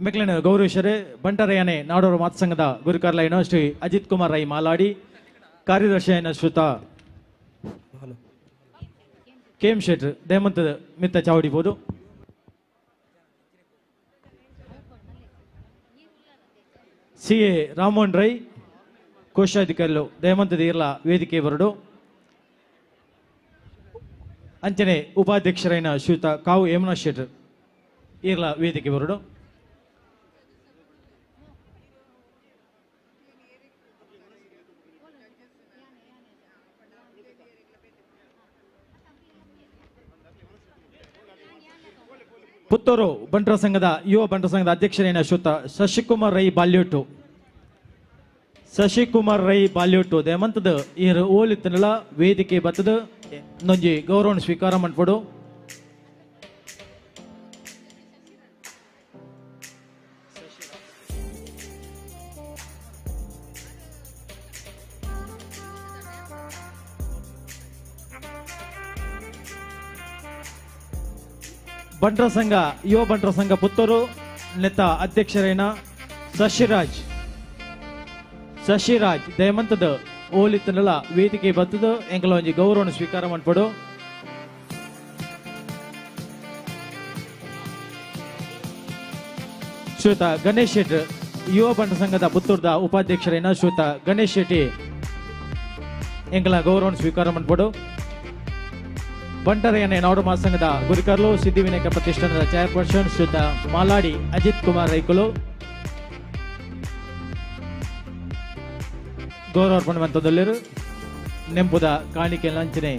ಮೆಕ್ಲಿನ ಗೌರವೇಶ್ವರೇ ಬಂಟರಯ್ಯನೆ ನಾಡೋರ ಮಾತೃಸಂಘದ ಗುರುಕಾರ್ಲೈನ ಶ್ರೀ ಅಜಿತ್ ಕುಮಾರ್ ರೈ ಮಾಲಾಡಿ, ಕಾರ್ಯದರ್ಶಿಯನ್ನ ಶ್ರುತ ಕೆ ಎಂ ಶೆಟ್ರ್ ದಯಮಂತದ ಮಿತ್ತ ಚಾವಡಿಬೋದು. ಸಿ ಎ ರಾಮೋಹನ್ ರೈ ಕೋಶಾಧಿಕಾರಿಗಳು ದಯಮಂತದ ಇರ್ಲ ವೇದಿಕೆ ಬರಡು. ಅಂಚನೆ ಉಪಾಧ್ಯಕ್ಷರೈನ ಶ್ರೀಯುತ ಕಾವು ಯಮುನಾ ಶೆಟ್ರ್ ಇರ್ಲ ವೇದಿಕೆ ಬರಡು. ಪುತ್ತೂರು ಬಂಟರ ಸಂಘದ ಯುವ ಬಂಟರ ಸಂಘದ ಅಧ್ಯಕ್ಷರೇನ ಶ್ರೀಯುತ ಶಶಿಕುಮಾರ್ ರೈ ಬಾಲ್ಯೋಟು, ಶಶಿಕುಮಾರ್ ರೈ ಬಾಲ್ಯೋಟು ದಯಮಂತದ ಈರು ಓಲಿತ್ತನಲ ವೇದಿಕೆ ಬತ್ತದ ನೊಂಜಿ ಗೌರವನ ಸ್ವೀಕಾರ ಮಾಡ್ಪಡು. ಬಂಟ್ರ ಸಂಘ ಯುವ ಬಂಟ್ರ ಸಂಘ ಪುತ್ತೂರು ನೆತ್ತ ಅಧ್ಯಕ್ಷರೇನ ಶಶಿರಾಜ್ ಶಶಿರಾಜ್ ದಯಮಂತದ ಓಲಿತ್ತನಲ ವೇದಿಕೆ ಬತ್ತದ ಎಂಕಲ ಒಂಜಿ ಗೌರವನು ಸ್ವೀಕಾರ ಮನ್ಪಡು. ಶ್ರೀಯುತ ಗಣೇಶ್ ಶೆಟ್ಟಿ ಯುವ ಬಂಟ ಸಂಘದ ಪುತ್ತೂರ್ದ ಉಪಾಧ್ಯಕ್ಷರೇನ ಶ್ರೀಯುತ ಗಣೇಶ್ ಶೆಟ್ಟಿ ಎಂಕಲ ಗೌರವನು ಸ್ವೀಕಾರ ಮನ್ಪಡು. ಬಂಟರೆಯನ್ನೇ ನಾಡು ಮಹಾಸಂಘದ ಗುರಿಕರ್ಲು ಸಿದ್ಧಿವಿನಾಯಕ ಪ್ರತಿಷ್ಠಾನದ ಚೇರ್ಪರ್ಸನ್ ಶ್ರೀಯುತ ಮಾಲಾಡಿ ಅಜಿತ್ ಕುಮಾರ್ ರೈಕುಲು ಗೌರವಾರ್ಪಣೆ ಮಂತದಲ್ಲಿರು ನೆಂಪುದ ಕಾಣಿಕೆ ಲಂಚನೆ.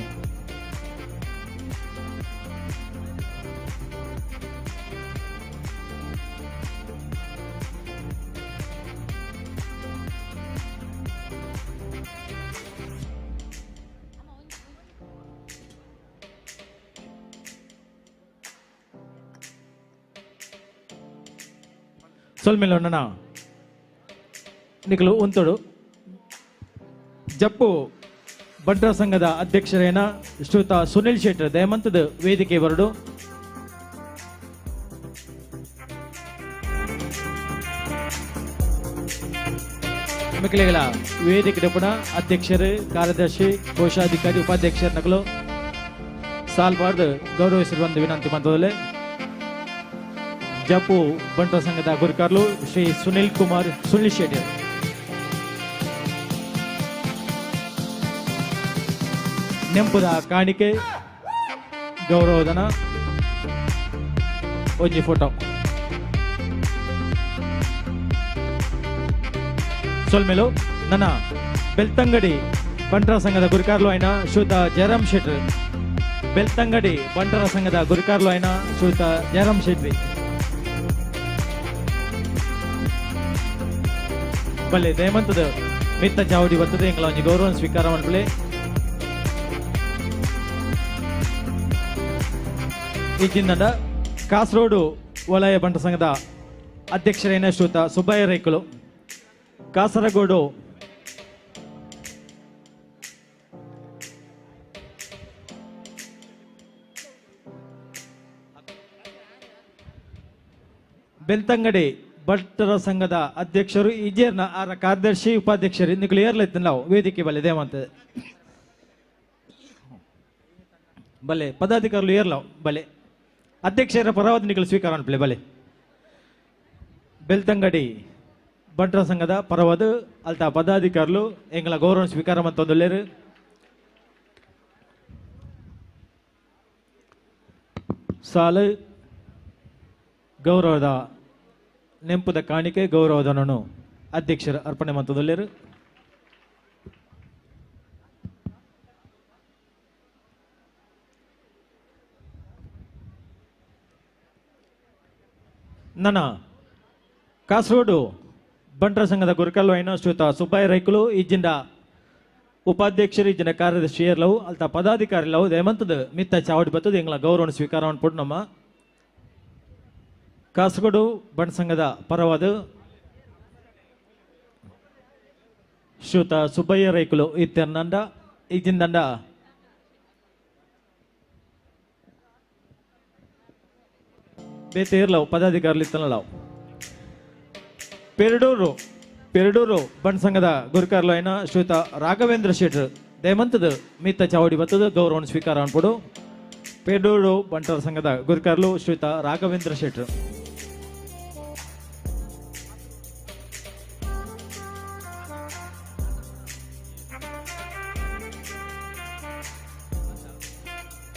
ಸೊಲ್ಮೆಲೊಣ್ಣನ ನಿಖಲು ಉಂತಡು. ಜಪ್ಪು ಬಂಟರ ಸಂಘದ ಅಧ್ಯಕ್ಷರೇನ ಶ್ರೀಯುತ ಸುನಿಲ್ ಶೆಟ್ಟರ್ ದಯಮಂತದ ವೇದಿಕೆ ಬರಡು. ಮಿಕ್ಕಲಿಗಳ ವೇದಿಕೆ ಡಪ್ಪಣ ಅಧ್ಯಕ್ಷರು, ಕಾರ್ಯದರ್ಶಿ, ಕೋಶಾಧಿಕಾರಿ, ಉಪಾಧ್ಯಕ್ಷರ ನಕಲು ಸಾಲ್ಬಾರ್ದು ಗೌರವಿಸಿರುವ ವಿನಂತಿ ಮಂತದಲ್ಲಿ ಜಪ್ಪು ಬಂಟರ ಸಂಘದ ಗುರುಕಾರ್ಲು ಶ್ರೀ ಸುನಿಲ್ ಕುಮಾರ್ ಸುನಿಲ್ ಶೆಟ್ಟರ್. ನೆಂಪುದ ಕಾಣಿಕೆ ಗೌರವಧನ ಒಂಜಿ ಫೋಟೋ ಸೊಲ್ಮೆಲು. ನನ್ನ ಬೆಳ್ತಂಗಡಿ ಬಂಟರ ಸಂಘದ ಗುರುಕಾರ್ಲು అయిన ಶ್ರೀಯುತ ಜಯರಾಮ್ ಶೆಟ್ಟಿ ಬೆಳ್ತಂಗಡಿ ಬಂಟರ ಸಂಘದ ಗುರುಕಾರ್ಲು అయిన ಶ್ರೀಯುತ ಜಯರಾಮ್ ಶೆಟ್ಟಿ ಬಲ್ಲೆ ದಯಮಂತದ ಮಿತ್ತ ಚಾವಡಿ ಬರ್ತದೆ ಎಂಗಳ ಒಂಜಿ ಗೌರವ ಸ್ವೀಕಾರ ಮನ್ಪುಲೆ. ಈ ಜಿನ್ನದ ಕಾಸರೋಡು ವಲಯ ಬಂಟ ಸಂಘದ ಅಧ್ಯಕ್ಷರೇನ ಶ್ರೀಯುತ ಸುಬ್ಬಯ್ಯ ರೈಕುಲು, ಕಾಸರಗೋಡು ಬೆಳ್ತಂಗಡಿ ಭಟ್ಟರ ಸಂಘದ ಅಧ್ಯಕ್ಷರು ಇಜೇರ್ನ ಆರ ಕಾರ್ಯದರ್ಶಿ ಉಪಾಧ್ಯಕ್ಷರು ನಿಕುಲು ಏರ್ಲೈತೆ ನಾವು ವೇದಿಕೆ ಬಲ್ಲೆ ದೇವಂತ ಬಲೆ ಪದಾಧಿಕಾರುలు ಏರ್ಲಾವ್ ಬಲೆ ಅಧ್ಯಕ್ಷರ ಪರವಾದ ನಿಕಲು ಸ್ವೀಕಾರ ಅನ್ಪಲೆ ಬಲೆ. ಬೆಳ್ತಂಗಡಿ ಬಂಟರ ಸಂಘದ ಪರವಾದ ಅಲ್ತ ಪದಾಧಿಕಾರುలు ಎಂಗಳ ಗೌರವ ಸ್ವೀಕಾರ ಮಂತೊಂದುಲ್ಲೇರು. ಸಾಲು ಗೌರವದ ನೆಂಪುದ ಕಾಣಿಕೆ ಗೌರವಧನನು ಅಧ್ಯಕ್ಷರ ಅರ್ಪಣೆ ಮಂತದಲ್ಲಿರು. ನನ್ನ ಕಾಸರೋಡು ಬಂಟರ ಸಂಘದ ಗುರುಕಲ್ಲು అయిన ಶ್ರೀಯುತ ಸುಬ್ಬಯ್ಯ ರೈಕುಲು ಈ ಜಿಂದ ಉಪಾಧ್ಯಕ್ಷರು ಈ ಜಿನ ಕಾರ್ಯದರ್ಶಿ ಏರ್ಲವು ಅಲ್ತ ಪದಾಧಿಕಾರಿ ಲವು ದಯಮಂತದ ಮಿತ್ತ ಚಾವಡಿ ಬತ್ತದ ಎಂಗಳ ಗೌರವವನ್ನು ಸ್ವೀಕಾರ ಅನ್ಪುಟ್ಟು ನಮ್ಮ ಕಾಸರಗೋಡು ಬಂಟ ಸಂಘದ ಪರವಾದ ಶ್ರೀಯುತ ಸುಬ್ಬಯ್ಯ ರೈಕುಲು ಇತ್ತೆರ್ನಂಡ ಈ ಜಿಂದಂಡ ಬೇತೇರ್ಲವು ಪದಾಧಿಕಾరులు ಇತ್ತನಲವು. ಪೆರಡೂರು ಪೆರಡೂರು ಬಂಟ ಸಂಘದ ಗುರುಕಾರ್ಲು అయిన ಶ್ರೀಯುತ ರಾಘವೇಂದ್ರ ಶೆಟ್ಟರ್ ದಯಮಂತದ ಮಿತ್ತ ಚಾವಡಿ ಬತ್ತದ ಗೌರವವನ್ನು ಸ್ವೀಕಾರ ಅನ್ಪುಡು. ಪೆರಡೂರು ಬಂಟರ ಸಂಘದ ಗುರುಕಾರ್ಲು ಶ್ರೀಯುತ ರಾಘವೇಂದ್ರ ಶೆಟ್ಟರ್.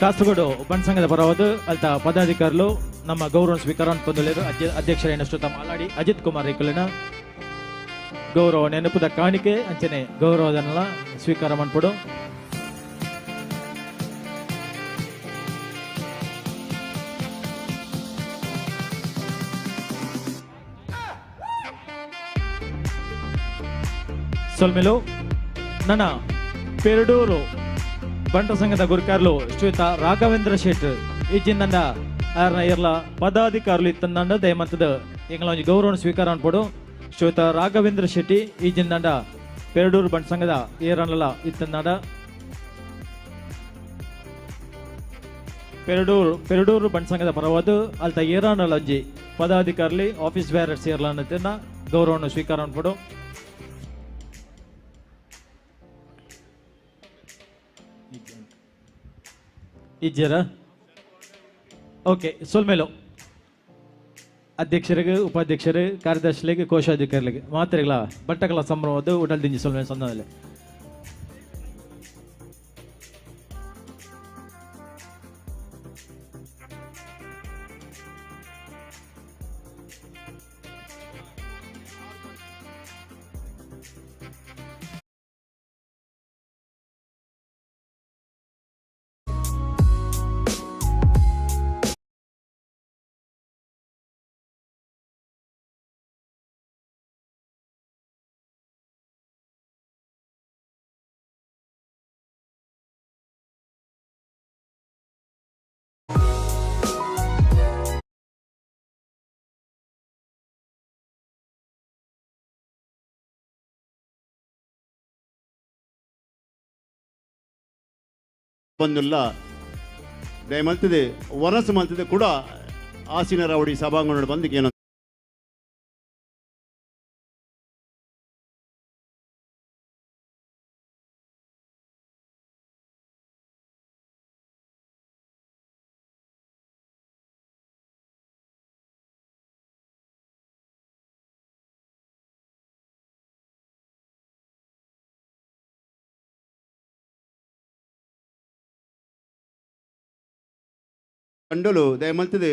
ಕಾಸರಗೋಡು ಬಂಟ ಸಂಘದ ಪರವಾದ ಅಲ್ತ ಪದಾಧಿಕಾರುలు ನಮ್ಮ ಗೌರವ ಸ್ವೀಕಾರ పొందలేరు. ಅಧ್ಯಕ್ಷరైన ಶ್ರೀಯುತ ಮಾಲಾಡಿ ಅಜಿತ್ ಕುಮಾರ್ ರೈಕುಲಿನ ಗೌರವ ನೆನಪುದ ಕಾಣಿಕೆ ಅಂಚನೆ ಗೌರವಧನಲ ಸ್ವೀಕಾರ ಮನ್ಪುಡು. ಸೊಲ್ಮೆಲು ನನ್ನ ಪೆರಡೂರು ಬಂಟ ಸಂಘದ ಗುರುಕಾರ್ಲು ಶ್ರೀಯುತ ರಾಘವೇಂದ್ರ ಶೆಟ್ಟರ್ ಈ ಜಿಂದಂಡ ಆರ್ನ ಎರ್ಲ ಪದಾಧಿಕಾರುలు ಇತ್ತಂದಂಡ ದಯಮಂತದ ಎಂಗಳ ಒಂಜಿ ಗೌರವ ಸ್ವೀಕಾರ ಅನ್ಪಡು. ಶ್ರೀಯುತ ರಾಘವೇಂದ್ರ ಶೆಟ್ಟಿ ಈ ಜಿಂದಂಡ ಪೆರಡೂರು ಬಂಟ ಸಂಘದ ಏರನ್ಲ ಇತ್ತಂದಂಡ. ಪೆರಡೂರು ಪೆರಡೂರು ಬಂಟ್ ಸಂಘದ ಪರವಾದ ಅಲ್ತ ಏರಾನಲಂಜಿ ಪದಾಧಿಕಾರಿ ಆಫೀಸ್ ಬ್ಯಾರರ್ಸ್ ಏರ್ಲಾನತೆನ ಗೌರವವನ್ನು ಸ್ವೀಕಾರ ಪಡು. ಇಜ್ಜರ ಓಕೆ ಸೊಲ್ಮೇಲು ಅಧ್ಯಕ್ಷರಿಗೆ ಉಪಾಧ್ಯಕ್ಷರು ಕಾರ್ಯದರ್ಶಿಗಳಿಗೆ ಕೋಶಾಧಿಕಾರಿಗಳಿಗೆ ಮಾತ್ರೆಗಳ ಬಟ್ಟಕಲ ಸಂಭ್ರಮದ ಉಡಲ್ ದಿಂಜಿ ಸೊಲ್ಮೇಲೆ ಸಂದದಲ್ಲಿ. ಬಂದುಲ್ಲ ದಯಮಲ್ತದೆ ವನಸು ಮಲ್ತದೆ ಕೂಡ ಆಸೀನರಾವಡಿ ಸಭಾಂಗಣ ಬಂದು ಏನೋ ಕಂಡಲು ದಯಮಲ್ತದೆ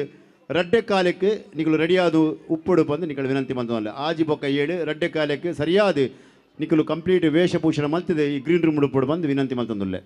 ರಡ್ಡೆ ಕಾಲಕ್ಕೆ ನಿಕಲು ರೆಡಿಯಾದ ಉಪ್ಪುಡು ಬಂದು ನಿಕಲು ವಿನಂತಿ ಮಂತಲ್ಲ ಆಜಿ ಬೊಕ್ಕ ಏಳು ರಡ್ಡೆ ಕಾಲಕ್ಕೆ ಸರಿಯಾದ ನಿಕಲು ಕಂಪ್ಲೀಟ್ ವೇಷಭೂಷಣ ಮಲ್ತದೆ ಈ ಗ್ರೀನ್ ರೂಮ್ ಉಪ್ಪುಡು ಬಂದು ವಿನಂತಿ ಮಂತಂದುಲ್ಲೆ.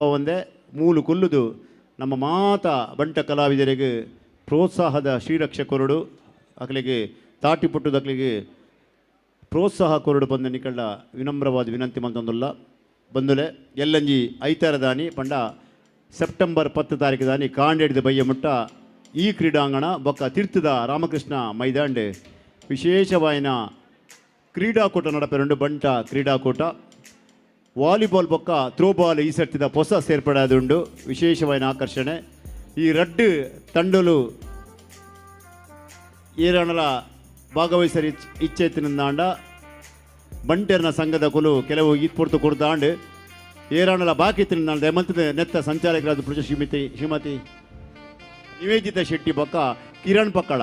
ಒಂದೇ ಮೂಲು ಕೊಲ್ಲುದು ನಮ್ಮ ಮಾತ ಬಂಟ ಕಲಾವಿದರಿಗೆ ಪ್ರೋತ್ಸಾಹದ ಶ್ರೀರಕ್ಷೆ ಕೊರಡು ಅಕಲಿಗೆ ತಾಟಿ ಪುಟ್ಟದಕ್ಲಿಗೆ ಪ್ರೋತ್ಸಾಹ ಕೊರಡು ಬಂದ ನಿಕಳ್ಳ ವಿನಮ್ರವಾದ ವಿನಂತಿ ಮಂತೊಂದುಲ್ಲ ಬಂದುಲೆ ಎಲ್ಲಂಜಿ ಐತಾರದಾನಿ ಪಂಡ ಸೆಪ್ಟೆಂಬರ್ 10 ತಾರೀಕು ದಾನಿ ಕಾಂಡೇಡಿದ ಬಯ್ಯ ಮುಟ್ಟ ಈ ಕ್ರೀಡಾಂಗಣ ಬೊಕ್ಕ ತೀರ್ಥದ ರಾಮಕೃಷ್ಣ ಮೈದಾಂಡೆ ವಿಶೇಷವಾಯಿನ ಕ್ರೀಡಾಕೂಟ ನಡಪೆರುಂಡು ಬಂಟ ಕ್ರೀಡಾಕೂಟ ವಾಲಿಬಾಲ್ ಬೊಕ್ಕ ಥ್ರೋಬಾಲ್ ಈ ಸರ್ತಿದ ಹೊಸ ಸೇರ್ಪಡೆಯಾದುಂಡು ವಿಶೇಷವಾದ ಆಕರ್ಷಣೆ. ಈ ರಡ್ಡು ತಂಡಲು ಏರಣಲ ಭಾಗವಹಿಸರಿ ಇಚ್ಛೆತ್ತಿನಿಂದಾಂಡ ಬಂಟೆರ್ನ ಸಂಘದ ಕುಲು ಕೆಲವು ಈತ್ಪೊರ್ತು ಕೊಡ್ದಾಂಡು ಏರಣಲ ಬಾಕಿ ತಿಂದಾಂಡ ಮಂತ್ರಿ ನೆತ್ತ ಸಂಚಾಲಕರಾದ ಪುರುಷ ಶ್ರೀಮತಿ ನಿವೇದಿತಾ ಶೆಟ್ಟಿ ಬೊಕ್ಕ ಕಿರಣ್ ಪಕ್ಕಳ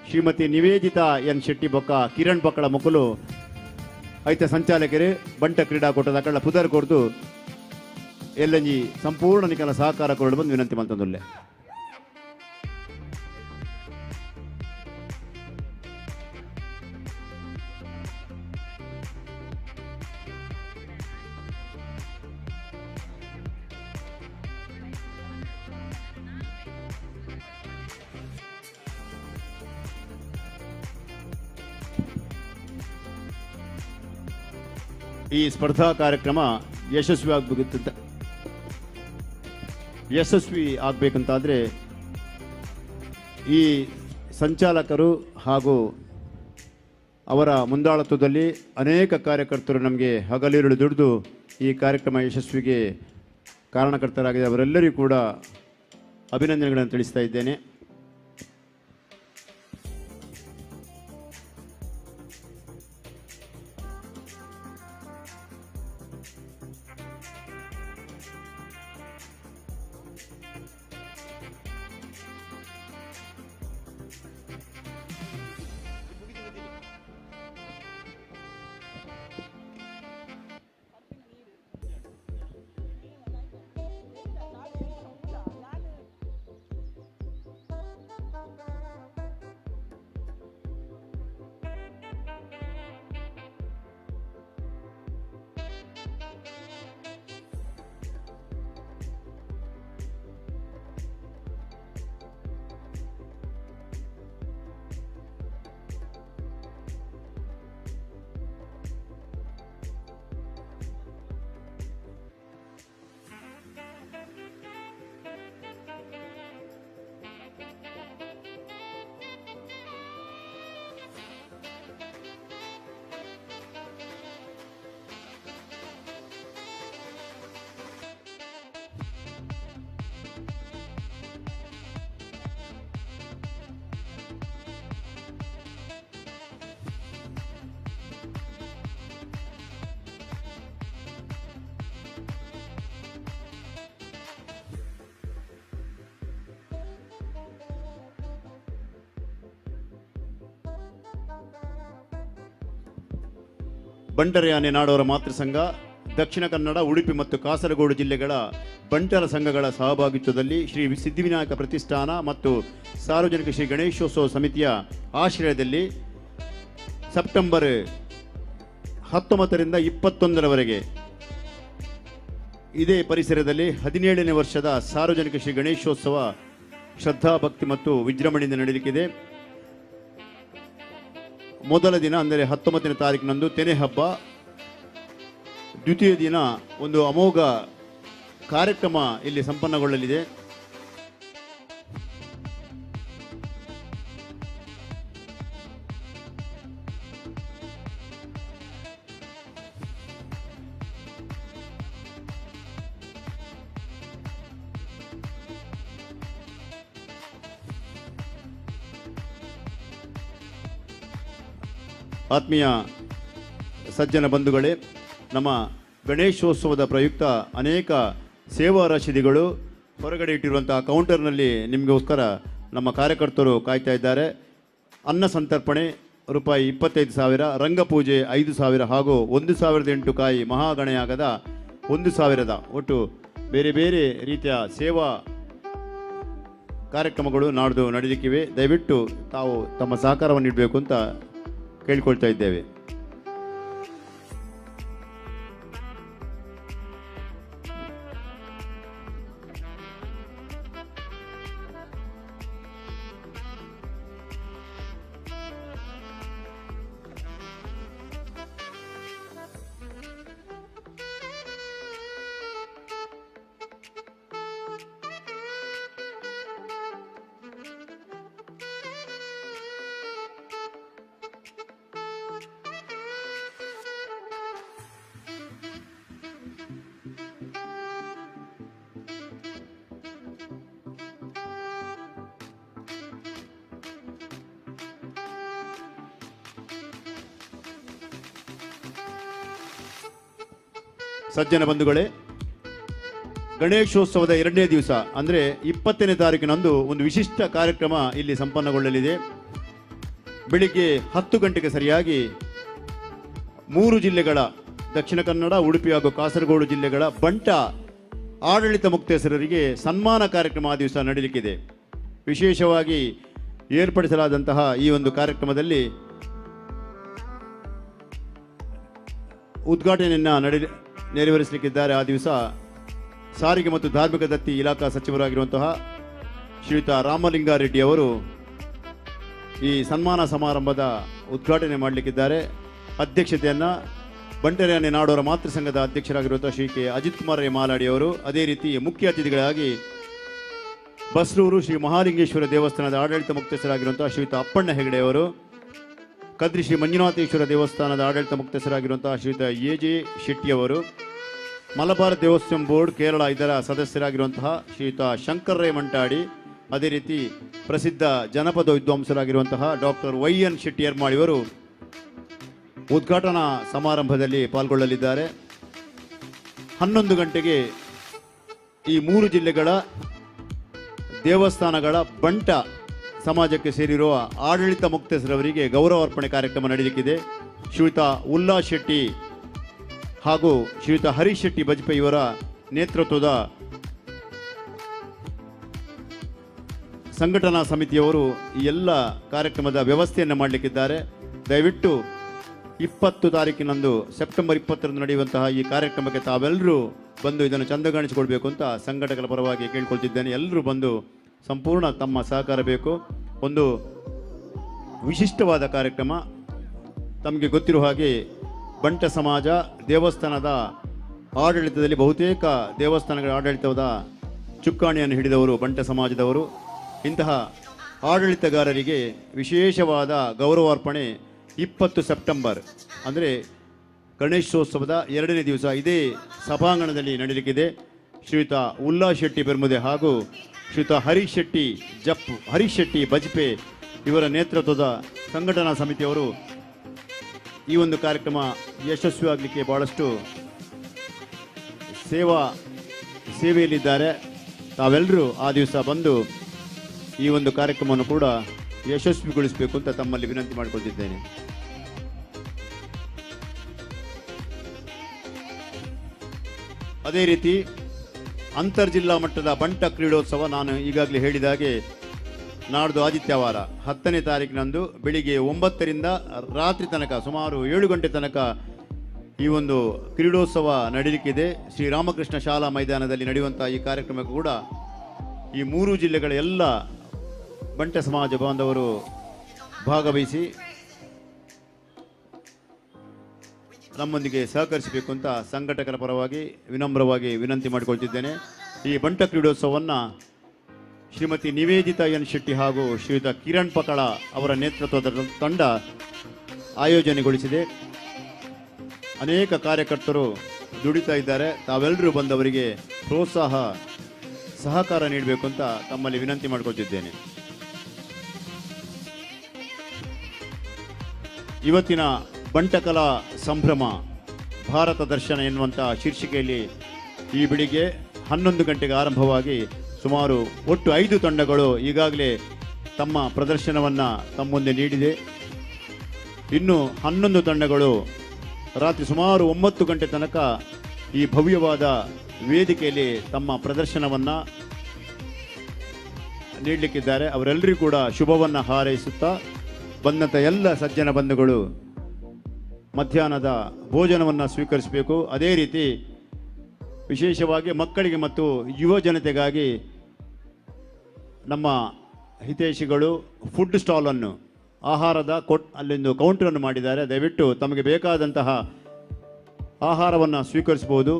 ಶ್ರೀಮತಿ ನಿವೇದಿತಾ ಎನ್ ಶೆಟ್ಟಿ ಬೊಕ್ಕ ಕಿರಣ್ ಪಕ್ಕಳ ಮಕ್ಕಳು ಐತ ಸಂಚಾಲಕರು ಬಂಟ ಕ್ರೀಡಾಕೂಟದ ಕಳ್ಳ ಪುದರ್ ಕೊಡ್ದು ಎಲ್ಲಂಜಿ ಸಂಪೂರ್ಣ ನಿಕಲ ಸಹಕಾರ ಕೊರಡು ಬಂದು ವಿನಂತಿ ಮಂತಂದುಲ್ಲೆ. ಈ ಸ್ಪರ್ಧಾ ಕಾರ್ಯಕ್ರಮ ಯಶಸ್ವಿಯಾಗಬೇಕಿತ್ತು. ಯಶಸ್ವಿ ಆಗಬೇಕಂತಾದರೆ ಈ ಸಂಚಾಲಕರು ಹಾಗೂ ಅವರ ಮುಂದಾಳತ್ವದಲ್ಲಿ ಅನೇಕ ಕಾರ್ಯಕರ್ತರು ನಮಗೆ ಹಗಲಿರುಳು ದುಡಿದು ಈ ಕಾರ್ಯಕ್ರಮ ಯಶಸ್ವಿಗೆ ಕಾರಣಕರ್ತರಾಗಿದೆ. ಅವರೆಲ್ಲರಿಗೂ ಕೂಡ ಅಭಿನಂದನೆಗಳನ್ನು ತಿಳಿಸ್ತಾ ಇದ್ದೇನೆ. ಬಂಟರಯಾನೆ ನಾಡೋರ ಮಾತೃ ಸಂಘ ದಕ್ಷಿಣ ಕನ್ನಡ, ಉಡುಪಿ ಮತ್ತು ಕಾಸರಗೋಡು ಜಿಲ್ಲೆಗಳ ಬಂಟರ ಸಂಘಗಳ ಸಹಭಾಗಿತ್ವದಲ್ಲಿ ಶ್ರೀ ಸಿದ್ಧಿವಿನಾಯಕ ಪ್ರತಿಷ್ಠಾನ ಮತ್ತು ಸಾರ್ವಜನಿಕ ಶ್ರೀ ಗಣೇಶೋತ್ಸವ ಸಮಿತಿಯ ಆಶ್ರಯದಲ್ಲಿ ಸೆಪ್ಟೆಂಬರ್ 19ರಿಂದ 21ರವರೆಗೆ ಇದೇ ಪರಿಸರದಲ್ಲಿ 17ನೇ ವರ್ಷದ ಸಾರ್ವಜನಿಕ ಶ್ರೀ ಗಣೇಶೋತ್ಸವ ಶ್ರದ್ಧಾ ಭಕ್ತಿ ಮತ್ತು ವಿಜೃಂಭಣೆಯಿಂದ ನಡೆಯಲಿಕ್ಕಿದೆ. ಮೊದಲ ದಿನ ಅಂದರೆ 19ನೇ ತಾರೀಕಿನಂದು ತೆನೆ ಹಬ್ಬ, ದ್ವಿತೀಯ ದಿನ ಒಂದು ಅಮೋಘ ಕಾರ್ಯಕ್ರಮ ಇಲ್ಲಿ ಸಂಪನ್ನಗೊಳ್ಳಲಿದೆ. ಆತ್ಮೀಯ ಸಜ್ಜನ ಬಂಧುಗಳೇ, ನಮ್ಮ ಗಣೇಶೋತ್ಸವದ ಪ್ರಯುಕ್ತ ಅನೇಕ ಸೇವಾ ರಸೀದಿಗಳು ಹೊರಗಡೆ ಇಟ್ಟಿರುವಂತಹ ಕೌಂಟರ್ನಲ್ಲಿ ನಿಮಗೋಸ್ಕರ ನಮ್ಮ ಕಾರ್ಯಕರ್ತರು ಕಾಯ್ತಾ ಇದ್ದಾರೆ. ಅನ್ನ ಸಂತರ್ಪಣೆ ರೂಪಾಯಿ 25,000, ರಂಗಪೂಜೆ 5,000 ಹಾಗೂ 1,008 ಕಾಯಿ ಮಹಾಗಣಯಾಗದ 1,000 ಒಟ್ಟು ಬೇರೆ ಬೇರೆ ರೀತಿಯ ಸೇವಾ ಕಾರ್ಯಕ್ರಮಗಳು ನಾಡ್ದು ನಡೆಯಲಿಕ್ಕಿವೆ. ದಯವಿಟ್ಟು ತಾವು ತಮ್ಮ ಸಹಕಾರವನ್ನು ನೀಡಬೇಕು ಅಂತ ಕೇಳಿಕೊಳ್ತಾ ಇದ್ದೇವೆ. ಸಜ್ಜನ ಬಂಧುಗಳೇ, ಗಣೇಶೋತ್ಸವದ ಎರಡನೇ ದಿವಸ ಅಂದರೆ 20ನೇ ತಾರೀಕಿನಂದು ಒಂದು ವಿಶಿಷ್ಟ ಕಾರ್ಯಕ್ರಮ ಇಲ್ಲಿ ಸಂಪನ್ನಗೊಳ್ಳಲಿದೆ. ಬೆಳಿಗ್ಗೆ 10 ಗಂಟೆಗೆ ಸರಿಯಾಗಿ 3 ಜಿಲ್ಲೆಗಳ ದಕ್ಷಿಣ ಕನ್ನಡ, ಉಡುಪಿ ಹಾಗೂ ಕಾಸರಗೋಡು ಜಿಲ್ಲೆಗಳ ಬಂಟ ಆಡಳಿತ ಮುಕ್ತೇಸರರಿಗೆ ಸನ್ಮಾನ ಕಾರ್ಯಕ್ರಮ ಆ ದಿವಸ ನಡೆಯಲಿಕ್ಕಿದೆ. ವಿಶೇಷವಾಗಿ ಏರ್ಪಡಿಸಲಾದಂತಹ ಈ ಒಂದು ಕಾರ್ಯಕ್ರಮದಲ್ಲಿ ಉದ್ಘಾಟನೆಯನ್ನು ನೆರವೇರಿಸಲಿಕ್ಕಿದ್ದಾರೆ. ಆ ದಿವಸ ಸಾರಿಗೆ ಮತ್ತು ಧಾರ್ಮಿಕ ದತ್ತಿ ಇಲಾಖಾ ಸಚಿವರಾಗಿರುವಂತಹ ಶ್ರೀಯುತ ರಾಮಲಿಂಗಾರೆಡ್ಡಿ ಅವರು ಈ ಸನ್ಮಾನ ಸಮಾರಂಭದ ಉದ್ಘಾಟನೆ ಮಾಡಲಿಕ್ಕಿದ್ದಾರೆ. ಅಧ್ಯಕ್ಷತೆಯನ್ನು ಬಂಟರಯಾನೆ ನಾಡೋರ ಮಾತೃ ಸಂಘದ ಅಧ್ಯಕ್ಷರಾಗಿರುವಂತಹ ಶ್ರೀ ಕೆ ಅಜಿತ್ ಕುಮಾರ್ ರೈ ಮಾಲಾಡಿ ಅವರು, ಅದೇ ರೀತಿ ಮುಖ್ಯ ಅತಿಥಿಗಳಾಗಿ ಬಸ್ರೂರು ಶ್ರೀ ಮಹಾಲಿಂಗೇಶ್ವರ ದೇವಸ್ಥಾನದ ಆಡಳಿತ ಮುಕ್ತಸ್ಥರಾಗಿರುವಂತಹ ಶ್ರೀಯುತ ಅಪ್ಪಣ್ಣ ಹೆಗಡೆಯವರು, ಕದ್ರಿ ಶ್ರೀ ಮಂಜುನಾಥೇಶ್ವರ ದೇವಸ್ಥಾನದ ಆಡಳಿತ ಮುಕ್ತಸ್ಥರಾಗಿರುವಂತಹ ಶ್ರೀಯುತ ಎ ಜೆ ಶೆಟ್ಟಿಯವರು, ಮಲಬಾರ್ ದೇವಸ್ಥಾನ ಬೋರ್ಡ್ ಕೇರಳ ಇದರ ಸದಸ್ಯರಾಗಿರುವಂತಹ ಶ್ರೀಯುತ ಶಂಕರ್ ರೈ ಮಂಟಾಡಿ, ಅದೇ ರೀತಿ ಪ್ರಸಿದ್ಧ ಜನಪದ ವಿದ್ವಾಂಸರಾಗಿರುವಂತಹ ಡಾಕ್ಟರ್ ವೈ ಎನ್ ಶೆಟ್ಟಿ ಯರ್ಮಾಳ್ ಇವರು ಉದ್ಘಾಟನಾ ಸಮಾರಂಭದಲ್ಲಿ ಪಾಲ್ಗೊಳ್ಳಲಿದ್ದಾರೆ. 11 ಗಂಟೆಗೆ ಈ 3 ಜಿಲ್ಲೆಗಳ ದೇವಸ್ಥಾನಗಳ ಬಂಟ ಸಮಾಜಕ್ಕೆ ಸೇರಿರುವ ಆಡಳಿತ ಮುಕ್ತೇಸರವರಿಗೆ ಗೌರವಾರ್ಪಣೆ ಕಾರ್ಯಕ್ರಮ ನಡೆಯಲಿಕ್ಕಿದೆ. ಶ್ರೀಯುತ ಉಲ್ಲಾಸ್ ಶೆಟ್ಟಿ ಹಾಗೂ ಶ್ರೀಯುತ ಹರೀಶ್ ಶೆಟ್ಟಿ ಬಜ್ಪೆ ಇವರ ನೇತೃತ್ವದ ಸಂಘಟನಾ ಸಮಿತಿಯವರು ಈ ಎಲ್ಲ ಕಾರ್ಯಕ್ರಮದ ವ್ಯವಸ್ಥೆಯನ್ನು ಮಾಡಲಿಕ್ಕಿದ್ದಾರೆ. ದಯವಿಟ್ಟು 20 ತಾರೀಕಿನಂದು ಸೆಪ್ಟೆಂಬರ್ 20ರಂದು ನಡೆಯುವಂತಹ ಈ ಕಾರ್ಯಕ್ರಮಕ್ಕೆ ತಾವೆಲ್ಲರೂ ಬಂದು ಇದನ್ನು ಚಂದಗಾಣಿಸಿಕೊಳ್ಬೇಕು ಅಂತ ಸಂಘಟಕರ ಪರವಾಗಿ ಕೇಳಿಕೊಳ್ತಿದ್ದೇನೆ. ಎಲ್ಲರೂ ಬಂದು ಸಂಪೂರ್ಣ ತಮ್ಮ ಸಹಕಾರ ಬೇಕು. ಒಂದು ವಿಶಿಷ್ಟವಾದ ಕಾರ್ಯಕ್ರಮ. ತಮಗೆ ಗೊತ್ತಿರುವ ಹಾಗೆ ಬಂಟ ಸಮಾಜ ದೇವಸ್ಥಾನದ ಆಡಳಿತದಲ್ಲಿ ಬಹುತೇಕ ದೇವಸ್ಥಾನಗಳ ಆಡಳಿತದ ಚುಕ್ಕಾಣಿಯನ್ನು ಹಿಡಿದವರು ಬಂಟ ಸಮಾಜದವರು. ಇಂತಹ ಆಡಳಿತಗಾರರಿಗೆ ವಿಶೇಷವಾದ ಗೌರವಾರ್ಪಣೆ 20 ಸೆಪ್ಟೆಂಬರ್ ಅಂದರೆ ಗಣೇಶೋತ್ಸವದ 2ನೇ ದಿವಸ ಇದೇ ಸಭಾಂಗಣದಲ್ಲಿ ನಡೆಯಲಿಕ್ಕಿದೆ. ಶ್ರೀಯುತ ಉಲ್ಲಾಸ್ ಶೆಟ್ಟಿ ಬೆರ್ಮುದೆ ಹಾಗೂ ಶ್ರೀಯುತ ಹರೀಶ್ ಶೆಟ್ಟಿ ಹರೀಶ್ ಶೆಟ್ಟಿ ಬಜ್ಪೆ ಇವರ ನೇತೃತ್ವದ ಸಂಘಟನಾ ಸಮಿತಿಯವರು ಈ ಒಂದು ಕಾರ್ಯಕ್ರಮ ಯಶಸ್ವಿಯಾಗಲಿಕ್ಕೆ ಭಾಳಷ್ಟು ಸೇವೆಯಲ್ಲಿದ್ದಾರೆ. ತಾವೆಲ್ಲರೂ ಆ ದಿವಸ ಬಂದು ಈ ಒಂದು ಕಾರ್ಯಕ್ರಮವನ್ನು ಕೂಡ ಯಶಸ್ವಿಗೊಳಿಸಬೇಕು ಅಂತ ತಮ್ಮಲ್ಲಿ ವಿನಂತಿ ಮಾಡಿಕೊಳ್ತಿದ್ದೇನೆ. ಅದೇ ರೀತಿ ಅಂತರ್ಜಿಲ್ಲಾ ಮಟ್ಟದ ಬಂಟ ಕ್ರೀಡೋತ್ಸವ ನಾನು ಈಗಾಗಲೇ ಹೇಳಿದ ಹಾಗೆ ನಾಡ್ದು ಆದಿತ್ಯವಾರ 10ನೇ ತಾರೀಕಿನಂದು ಬೆಳಿಗ್ಗೆ 9ರಿಂದ ರಾತ್ರಿ ತನಕ ಸುಮಾರು 7 ಗಂಟೆ ತನಕ ಈ ಒಂದು ಕ್ರೀಡೋತ್ಸವ ನಡೆಯಲಿಕ್ಕಿದೆ. ಶ್ರೀರಾಮಕೃಷ್ಣ ಶಾಲಾ ಮೈದಾನದಲ್ಲಿ ನಡೆಯುವಂಥ ಈ ಕಾರ್ಯಕ್ರಮಕ್ಕೂ ಕೂಡ ಈ 3 ಜಿಲ್ಲೆಗಳ ಎಲ್ಲ ಬಂಟ ಸಮಾಜ ಬಾಂಧವರು ಭಾಗವಹಿಸಿ ನಮ್ಮೊಂದಿಗೆ ಸಹಕರಿಸಬೇಕು ಅಂತ ಸಂಘಟಕರ ಪರವಾಗಿ ವಿನಮ್ರವಾಗಿ ವಿನಂತಿ ಮಾಡಿಕೊಳ್ತಿದ್ದೇನೆ. ಈ ಬಂಟ ಕ್ರೀಡೋತ್ಸವವನ್ನು ಶ್ರೀಮತಿ ನಿವೇದಿತಾ ಎನ್ ಶೆಟ್ಟಿ ಹಾಗೂ ಶ್ರೀಯುತ ಕಿರಣ್ ಪಕಳ ಅವರ ನೇತೃತ್ವದ ತಂಡ ಆಯೋಜನೆಗೊಳಿಸಿದೆ. ಅನೇಕ ಕಾರ್ಯಕರ್ತರು ದುಡಿತಾ ಇದ್ದಾರೆ. ತಾವೆಲ್ಲರೂ ಬಂದವರಿಗೆ ಪ್ರೋತ್ಸಾಹ ಸಹಕಾರ ನೀಡಬೇಕು ಅಂತ ತಮ್ಮಲ್ಲಿ ವಿನಂತಿ ಮಾಡಿಕೊಳ್ತಿದ್ದೇನೆ. ಇವತ್ತಿನ ಬಂಟಕಲಾ ಸಂಭ್ರಮ ಭಾರತ ದರ್ಶನ ಎನ್ನುವಂಥ ಶೀರ್ಷಿಕೆಯಲ್ಲಿ ಈ ಬೆಳಿಗ್ಗೆ 11 ಗಂಟೆಗೆ ಆರಂಭವಾಗಿ ಸುಮಾರು ಒಟ್ಟು 5 ತಂಡಗಳು ಈಗಾಗಲೇ ತಮ್ಮ ಪ್ರದರ್ಶನವನ್ನು ತಮ್ಮ ಮುಂದೆ ನೀಡಿದೆ. ಇನ್ನು 11 ತಂಡಗಳು ರಾತ್ರಿ ಸುಮಾರು 9 ಗಂಟೆ ತನಕ ಈ ಭವ್ಯವಾದ ವೇದಿಕೆಯಲ್ಲಿ ತಮ್ಮ ಪ್ರದರ್ಶನವನ್ನು ನೀಡಲಿಕ್ಕಿದ್ದಾರೆ. ಅವರೆಲ್ಲರಿಗೂ ಕೂಡ ಶುಭವನ್ನು ಹಾರೈಸುತ್ತಾ ಬಂದಂಥ ಎಲ್ಲ ಸಜ್ಜನ ಬಂಧುಗಳು ಮಧ್ಯಾಹ್ನದ ಭೋಜನವನ್ನು ಸ್ವೀಕರಿಸಬೇಕು. ಅದೇ ರೀತಿ ವಿಶೇಷವಾಗಿ ಮಕ್ಕಳಿಗೆ ಮತ್ತು ಯುವ ಜನತೆಗಾಗಿ ನಮ್ಮ ಹಿತೈಷಿಗಳು ಫುಡ್ ಸ್ಟಾಲನ್ನು, ಆಹಾರದ ಅಲ್ಲೊಂದು ಕೌಂಟರನ್ನು ಮಾಡಿದ್ದಾರೆ. ದಯವಿಟ್ಟು ತಮಗೆ ಬೇಕಾದಂತಹ ಆಹಾರವನ್ನು ಸ್ವೀಕರಿಸಬಹುದು.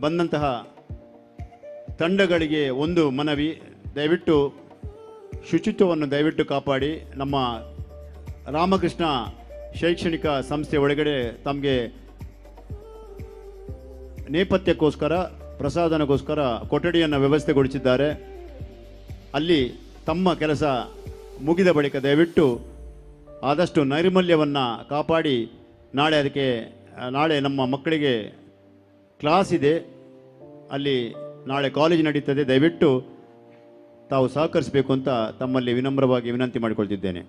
ಬಂದಂತಹ ತಂಡಗಳಿಗೆ ಒಂದು ಮನವಿ, ದಯವಿಟ್ಟು ಶುಚಿತ್ವವನ್ನು ದಯವಿಟ್ಟು ಕಾಪಾಡಿ. ನಮ್ಮ ರಾಮಕೃಷ್ಣ ಶೈಕ್ಷಣಿಕ ಸಂಸ್ಥೆ ಒಳಗಡೆ ತಮಗೆ ನೇಪಥ್ಯಕ್ಕೋಸ್ಕರ, ಪ್ರಸಾದನಕ್ಕೋಸ್ಕರ ಕೊಠಡಿಯನ್ನು ವ್ಯವಸ್ಥೆಗೊಳಿಸಿದ್ದಾರೆ. ಅಲ್ಲಿ ತಮ್ಮ ಕೆಲಸ ಮುಗಿದ ಬಳಿಕ ದಯವಿಟ್ಟು ಆದಷ್ಟು ನೈರ್ಮಲ್ಯವನ್ನು ಕಾಪಾಡಿ. ನಾಳೆ ನಮ್ಮ ಮಕ್ಕಳಿಗೆ ಕ್ಲಾಸ್ ಇದೆ, ಅಲ್ಲಿ ನಾಳೆ ಕಾಲೇಜ್ ನಡೀತದೆ. ದಯವಿಟ್ಟು ತಾವು ಸಹಕರಿಸಬೇಕು ಅಂತ ತಮ್ಮಲ್ಲಿ ವಿನಮ್ರವಾಗಿ ವಿನಂತಿ ಮಾಡಿಕೊಳ್ತಿದ್ದೇನೆ.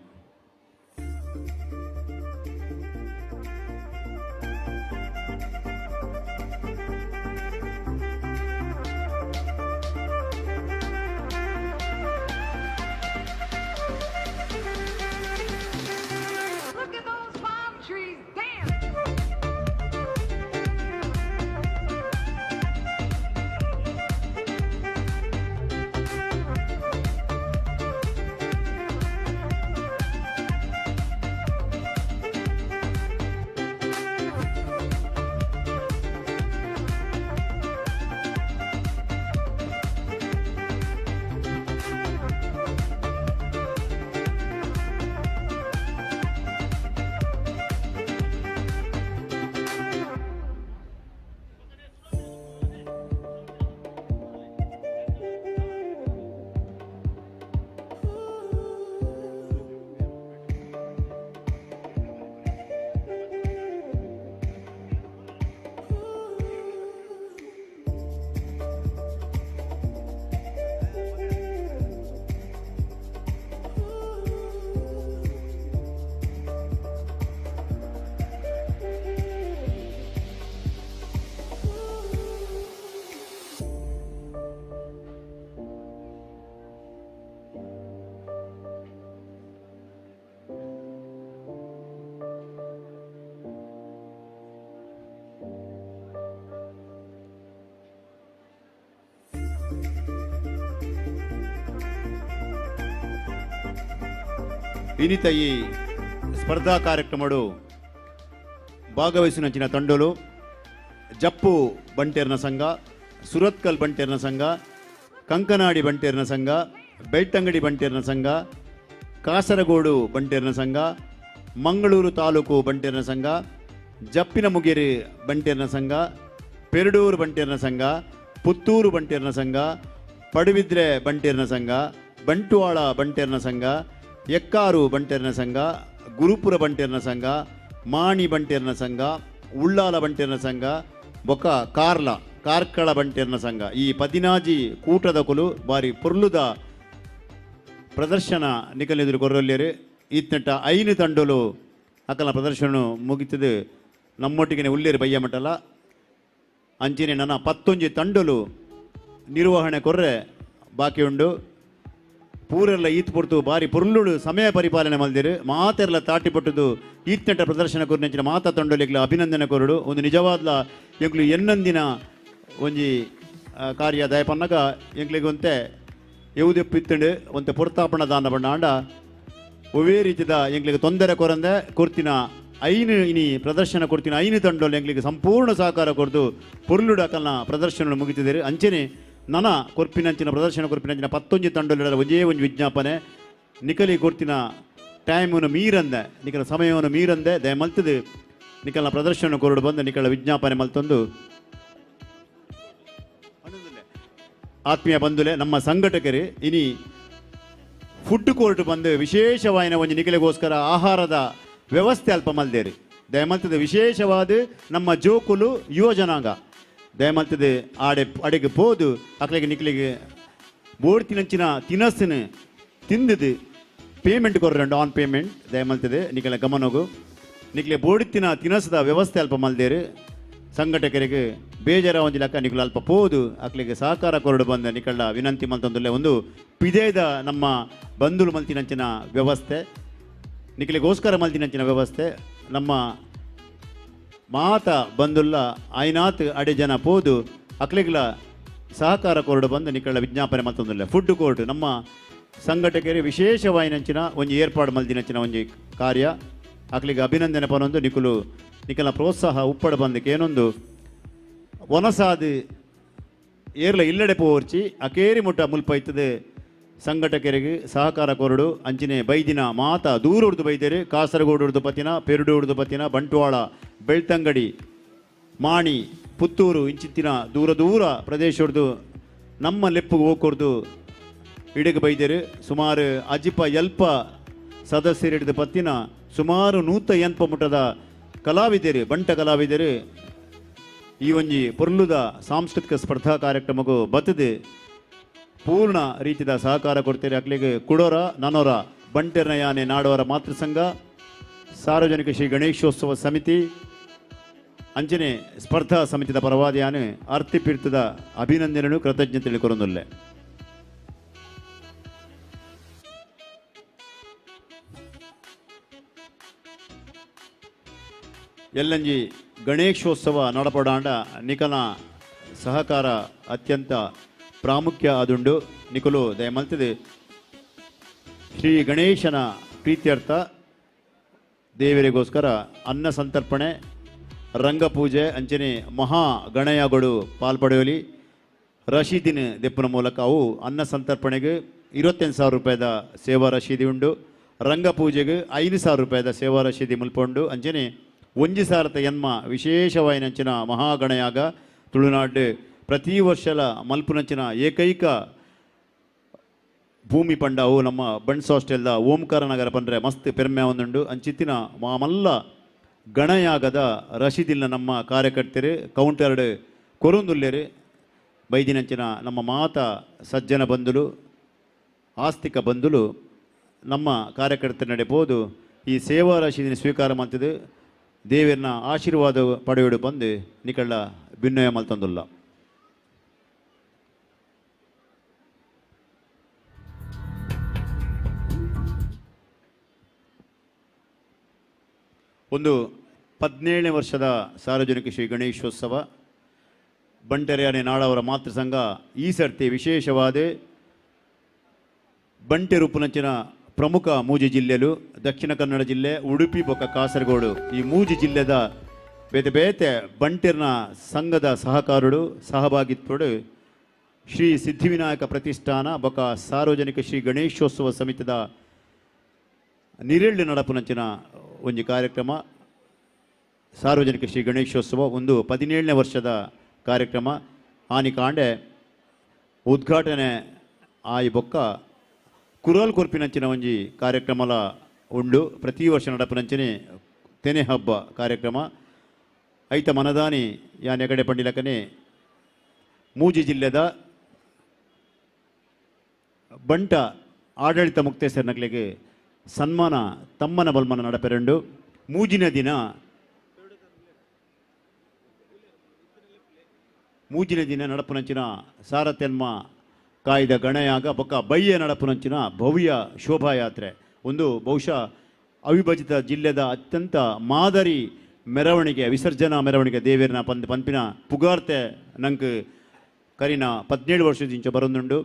ಇನಿತ ಈ ಸ್ಪರ್ಧಾ ಕಾರ್ಯಕ್ರಮಡು ಭಾಗವಹಿಸಿನಂಚಿನ ತಂಡೋಲು ಜಪ್ಪು ಬಂಟೇರ್ನ ಸಂಘ, ಸುರತ್ಕಲ್ ಬಂಟೇರ್ನ ಸಂಘ, ಕಂಕನಾಡಿ ಬಂಟೇರ್ನ ಸಂಘ, ಬೆಳ್ತಂಗಡಿ ಬಂಟೇರ್ನ ಸಂಘ, ಕಾಸರಗೋಡು ಬಂಟೇರ್ನ ಸಂಘ, ಮಂಗಳೂರು ತಾಲೂಕು ಬಂಟೇರ್ನ ಸಂಘ, ಜಪ್ಪಿನ ಮುಗೇರಿ ಬಂಟೇರ್ನ ಸಂಘ, ಪೆರಡೂರು ಬಂಟೇರ್ನ ಸಂಘ, ಪುತ್ತೂರು ಬಂಟೇರ್ನ ಸಂಘ, ಪಡುಬಿದ್ರೆ ಬಂಟೇರ್ನ ಸಂಘ, ಬಂಟುವಾಳ ಬಂಟೇರ್ನ ಸಂಘ, ಎಕ್ಕಾರು ಬಂಟೇರ್ನ ಸಂಘ, ಗುರುಪುರ ಬಂಟೇರ್ನ ಸಂಘ, ಮಾಣಿ ಬಂಟೇರ್ನ ಸಂಘ, ಉಳ್ಳಾಲ ಬಂಟೇರ್ನ ಸಂಘ, ಬೊಕ್ಕ ಕಾರ್ಲ ಕಾರ್ಕಳ ಬಂಟೇರ್ನ ಸಂಘ. ಈ ಪದಿನಾಜಿ ಕೂಟದ ಕುಲು ಬಾರಿ ಪೊರ್ಲುದ ಪ್ರದರ್ಶನ ನಿಕಲೆದುರು ಕೊರೊಲ್ಲೇರು. ಈತ್ನೆಟ್ಟ 5 ತಂಡೋಲು ಅಕಲ ಪ್ರದರ್ಶನ ಮುಗಿತದು ನಮ್ಮೊಟ್ಟಿಗೆ ಉಲ್ಲೇರು ಬಯ್ಯ ಮಟ್ಟಲ. ಅಂಚಿನೆ ನನ್ನ 11 ತಂಡೋಲು ನಿರ್ವಹಣೆ ಕೊರ್ರೆ ಬಾಕಿ ಉಂಡು. ಪೂರೆಲ್ಲ ಈತ್ ಪೊರ್ತು ಬಾರಿ ಪೊರ್ಲುಡು ಸಮಯ ಪರಿಪಾಲನೆ ಮಲ್ದಿರು. ಮಾತೆರ್ಲ ತಾಟಿ ಪಟ್ಟುದು ಈತ್ನೆಟ್ಟ ಪ್ರದರ್ಶನ ಕೊರ್ನೆಂಚಿನ ಮಾತಾ ತಂಡೋಲಿಗ್ಲ ಅಭಿನಂದನೆ ಕೊರಡು. ಒಂದು ನಿಜವಾದ್ಲ ಎಂಕ್ಲು ಎನ್ನಂದಿನ ಒಂಜಿ ಕಾರ್ಯ ದಯಪನ್ನಗ ಎಂಕ್ಲಿಗೆ ಒಂತೆ ಎವುದೆಪ್ಪಿತ್ತಂಡು ಒಂತೆ ಪೊರ್ತಾಪಣ ದಾನ ಬಣ್ಣ ಆಂಡ ಒವೇ ರೀತಿದ ಎಂಕ್ಲಿಗೆ ತೊಂದರೆ ಕೊರಂದೆ ಕೊರ್ತಿನ 5 ಇನಿ ಪ್ರದರ್ಶನ ಕೊರ್ತಿನ 5 ತಂಡೋಲು ಎಂಕ್ಲಿಗೆ ಸಂಪೂರ್ಣ ಸಹಕಾರ ಕೊರ್ದು ಪೊರ್ಲುಡು ಅಕಲ್ನ ಪ್ರದರ್ಶನ ಮುಗಿತಿದ್ದೀರಿ. ಅಂಚನೆ ನನ ಕೊರ್ಪಿನಂಚಿನ ಪ್ರದರ್ಶನ ಕೊರ್ಪಿನಂಚಿನ 11 ತಂಡೋಲಿಡ ಒಂಜೇ ಒಂದು ವಿಜ್ಞಾಪನೆ, ನಿಕಲಿ ಕೊರ್ತಿನ ಟೈಮನ್ನು ಮೀರಂದೆ ನಿಕಲ ಸಮಯವನ್ನು ಮೀರಂದೆ ದಯ ಮಲ್ತದು ನಿಕಲ್ನ ಪ್ರದರ್ಶನ ಕೊರಡು ಬಂದು ನಿಕಲ ವಿಜ್ಞಾಪನೆ ಮಲ್ತೊಂದು. ಆತ್ಮೀಯ ಬಂಧುಲೆ, ನಮ್ಮ ಸಂಘಟಕರು ಇನಿ ಫುಡ್ ಕೋರ್ಟ್ ಬಂದು ವಿಶೇಷವಾಯಿನ ಒಂದು ನಿಕಲಿಗೋಸ್ಕರ ಆಹಾರದ ವ್ಯವಸ್ಥೆ ಅಲ್ಪ ಮಲ್ದೇರಿ. ದಯಮಲ್ತದ ವಿಶೇಷವಾದ ನಮ್ಮ ಜೋಕುಲು ಯುವ ಜನಾಂಗ ದಯಮಲ್ತದೆ ಆಡೆ ಅಡೆಗೆ ಪೋದು ಅಕ್ಲಿಗೆ ನಿಕಲಿಗೆ ಬೋಡ್ತಿನಂಚಿನ ತಿನಸಿನ ತಿಂದಿದ್ದು ಪೇಮೆಂಟ್ ಕೊರ್ರಂಡು ಆನ್ ಪೇಮೆಂಟ್ ದಯಮಲ್ತದೆ ನಿಕಲ ಗಮನಗು ನಿಕಲೆ ಬೋಡಿತಿನ ತಿನಸದ ವ್ಯವಸ್ಥೆ ಅಲ್ಪ ಮಲ್ದೇರು. ಸಂಘಟಕರಿಗೆ ಬೇಜಾರ ಒಂಜಿ ಲೆಕ್ಕ ನಿಕಲು ಅಲ್ಪ ಪೋದು ಅಕ್ಲಿಗೆ ಸಹಕಾರ ಕೊರಡು ಬಂದ ನಿಕಳ್ಳ ವಿನಂತಿ ಮಲ್ತಂದುಲ್ಲೆ. ಒಂದು ಪಿದೇದ ನಮ್ಮ ಬಂಧುಲು ಮಲ್ತಿನಂಚಿನ ವ್ಯವಸ್ಥೆ, ನಿಕಲಿಗೋಸ್ಕರ ಮಲ್ತಿನಂಚಿನ ವ್ಯವಸ್ಥೆ. ನಮ್ಮ ಮಾತ ಬಂದುಲ್ಲ ಐನಾತ್ ಅಡೆ ಜನ ಪೋದು ಅಕ್ಲಿಗ್ಲ ಸಹಕಾರ ಕೊರಡು ಬಂದು ನಿಕಳ್ಳ ವಿಜ್ಞಾಪನೆ ಮಲ್ತಂದುಲ್ಲೆ. ಫುಡ್ ಕೋರ್ಟ್ ನಮ್ಮ ಸಂಘಟಕರಿಗೆ ವಿಶೇಷವಾಯಿನಂಚಿನ ಒಂಜಿ ಏರ್ಪಾಡು ಮಲ್ದಿನಂಚಿನ ಒಂಜಿ ಕಾರ್ಯ. ಅಕ್ಲಿಗೆ ಅಭಿನಂದನೆ ಪನೊಂದು ನಿಕುಲು ನಿಕಲ ಪ್ರೋತ್ಸಾಹ ಉಪ್ಪಡ ಬಂದಕ್ಕೆ ಏನೊಂದು ವನಸಾದ ಏರ್ಲ ಇಲ್ಲಡೆ ಪೋರ್ಚಿ ಅಕೇರಿ ಮುಟ್ಟ ಮುಲ್ಪ ಇತ್ತದೆ ಸಂಘಟಕರಿಗೆ ಸಹಕಾರ ಕೊರಡು. ಅಂಚಿನೆ ಬೈದಿನ ಮಾತ ದೂರ ಉರ್ದು ಬೈದೇರು, ಕಾಸರಗೋಡು ಉರ್ದು ಪತಿನ, ಪೆರುಡು ಉರ್ದು ಪತಿನ, ಬಂಟ್ವಾಳ, ಬೆಳ್ತಂಗಡಿ, ಮಾಣಿ, ಪುತ್ತೂರು ಇಂಚಿತ್ತಿನ ದೂರ ದೂರ ಪ್ರದೇಶ ಉರ್ದು ನಮ್ಮ ಲೆಪ್ಪು ಹೋಗ್ಕೊರ್ದು ಇಡಗೆ ಬೈದೇರು. ಸುಮಾರು ಅಜಿಪ ಎಲ್ಪ ಸದಸ್ಯರಿಡಿದ ಪತ್ತಿನ ಸುಮಾರು 180 ಮುಟ್ಟದ ಕಲಾವಿದರು, ಬಂಟ ಕಲಾವಿದರು ಈ ಒಂಜಿ ಪೊರ್ಲುದ ಸಾಂಸ್ಕೃತಿಕ ಸ್ಪರ್ಧಾ ಕಾರ್ಯಕ್ರಮಕ್ಕೂ ಬತ್ತದೆ ಪೂರ್ಣ ರೀತಿಯ ಸಹಕಾರ ಕೊಡ್ತೀರಿ. ಅಕ್ಲಿಗೆ ಕುಡೋರ ನನೋರ ಬಂಟೆರ್ನ ಯಾನೆ ನಾಡೋರ ಮಾತೃಸಂಘ, ಸಾರ್ವಜನಿಕ ಶ್ರೀ ಗಣೇಶೋತ್ಸವ ಸಮಿತಿ, ಅಂಚನೆ ಸ್ಪರ್ಧಾ ಸಮಿತಿದ ಪರವಾದಿಯಾನೆ ಅರ್ತಿಪೀರ್ತದ ಅಭಿನಂದನೆಯನ್ನು ಕೃತಜ್ಞತೆ ಕೊರೊಂದುಲ್ಲೆ. ಎಲ್ಲಂಜಿ ಗಣೇಶೋತ್ಸವ ನಡಪಡಾಂಡ ನಿಕನ ಸಹಕಾರ ಅತ್ಯಂತ ಪ್ರಾಮುಖ್ಯ ಅದುಂಡು. ನಿಕಲು ದಯಮಲ್ತದೆ ಶ್ರೀ ಗಣೇಶನ ಪ್ರೀತ್ಯರ್ಥ ದೇವರಿಗೋಸ್ಕರ ಅನ್ನ ಸಂತರ್ಪಣೆ, ರಂಗಪೂಜೆ, ಅಂಚನೆ ಮಹಾ ಗಣಯಗಳು ಪಾಲ್ಪಡೆಯಲಿ ರಶೀದಿನ ದೆಪ್ಪನ ಮೂಲಕ ಅವು ಅನ್ನ ಸಂತರ್ಪಣೆಗೆ 28,000 ರೂಪಾಯಿದ ಸೇವಾ ರಶೀದಿ ಉಂಡು, ರಂಗಪೂಜೆಗೆ 5,000 ರೂಪಾಯಿದ ಸೇವಾ ರಶೀದಿ ಮುಲ್ಪುಂಡು. ಅಂಚನೆ 1,000 ವಿಶೇಷವಾಯಿನಂಚಿನ ಮಹಾಗಣಯಾಗ ತುಳುನಾಡು ಪ್ರತಿ ವರ್ಷಲ ಮಲ್ಪುನಂಚಿನ ಏಕೈಕ ಭೂಮಿ ಪಂಡ ಅವು ನಮ್ಮ ಬಂಟ್ಸ್ ಹಾಸ್ಟೆಲ್ದ ಓಂಕಾರ ನಗರ ಪಂಡ್ರೆ ಮಸ್ತ್ ಪೆರ್ಮೆ ಒಂದುಂಡು. ಅಂಚಿತ್ತಿನ ಮಾಮಲ್ಲ ಗಣಯಾಗದ ರಶೀದಿಲ್ನ ನಮ್ಮ ಕಾರ್ಯಕರ್ತರು ಕೌಂಟರ್ಡ್ ಕೊರುಂದುಲ್ಲೇರು. ಬೈದಿನಂಚಿನ ನಮ್ಮ ಮಾತ ಸಜ್ಜನ ಬಂಧುಲು, ಆಸ್ತಿಕ ಬಂಧುಲು ನಮ್ಮ ಕಾರ್ಯಕರ್ತರ ನಡೆಬೋದು ಈ ಸೇವಾ ರಶೀದಿನ ಸ್ವೀಕಾರ ಮಾಡ್ತಿದ್ದು ದೇವರನ್ನ ಆಶೀರ್ವಾದ ಪಡೆಯೋಡು ಬಂದು ನಿಕಳ್ಳ ಭಿನ್ನಯ ಮಲ್ತಂದುಲ್ಲ. ಒಂದು 17ನೇ ವರ್ಷದ ಸಾರ್ವಜನಿಕ ಶ್ರೀ ಗಣೇಶೋತ್ಸವ ಬಂಟೆರೆಯಾನೆ ನಾಡವರ ಮಾತೃ ಸಂಘ ಈ ಸರ್ತಿ ವಿಶೇಷವಾದ ಬಂಟೆ ರೂಪುನಂಚಿನ ಪ್ರಮುಖ ಮೂಜಿ ಜಿಲ್ಲೆಲು ದಕ್ಷಿಣ ಕನ್ನಡ ಜಿಲ್ಲೆ, ಉಡುಪಿ ಬೊಕ್ಕ ಕಾಸರಗೋಡು ಈ ಮೂಜಿ ಜಿಲ್ಲೆದ ಬೇತೆ ಬೇತೆ ಬಂಟೆರ್ನ ಸಂಘದ ಸಹಕಾರುಡು ಸಹಭಾಗಿತ್ವಡು ಶ್ರೀ ಸಿದ್ಧಿವಿನಾಯಕ ಪ್ರತಿಷ್ಠಾನ ಬೊಕ್ಕ ಸಾರ್ವಜನಿಕ ಶ್ರೀ ಗಣೇಶೋತ್ಸವ ಸಮಿತಿದ ನಿರೆಳ್ಳು ನಡಪುನಂಚಿನ ಒಂಜಿ ಕಾರ್ಯಕ್ರಮ. ಸಾರ್ವಜನಿಕ ಶ್ರೀ ಗಣೇಶೋತ್ಸವ ಒಂದು 17ನೇ ವರ್ಷದ ಕಾರ್ಯಕ್ರಮ. ಆನಿ ಕಾಂಡೆ ಉದ್ಘಾಟನೆ ಆಯಿ ಬೊಕ್ಕ ಕುರಲ್ ಕೊರ್ಪಿನಂಚಿನ ಒಂಜಿ ಕಾರ್ಯಕ್ರಮಲ ಉಂಡು. ಪ್ರತಿ ವರ್ಷ ನಡಪುನಂಚಿನ ತೆನೆ ಹಬ್ಬ ಕಾರ್ಯಕ್ರಮ. ಐತ ಮನದಾನಿ ಯಾನ್ ಎಗಡೆ ಪಂಡಿಲಕನೆ ಮೂಜಿ ಜಿಲ್ಲೆದ ಬಂಟ ಆಡಳಿತ ಮುಕ್ತೇಸರ್ನಕ್ಲೆಗ್ ಸನ್ಮಾನ ತಮ್ಮನ ಬಲ್ಮನ ನಡಪೆರಂಡು. ಮೂಜಿನ ದಿನ ನಡಪುನಂಚಿನ ಸಾರತೆನ್ಮ ಕಾಯ್ದ ಗಣಯಾಗ ಬೊಕ್ಕ ಬಯ್ಯ ನಡಪುನಂಚಿನ ಭವ್ಯ ಶೋಭಾಯಾತ್ರೆ ಒಂದು ಬಹುಶಃ ಅವಿಭಜಿತ ಜಿಲ್ಲೆದ ಅತ್ಯಂತ ಮಾದರಿ ಮೆರವಣಿಗೆ, ವಿಸರ್ಜನಾ ಮೆರವಣಿಗೆ ದೇವೇರ್ನ ಪಂಪಿನ ಪುಗಾರ್ತೆ ನಂಗೆ ಕರಿನ 17 ವರ್ಷದಿಂಚ ಬರೊಂದುಂಡು.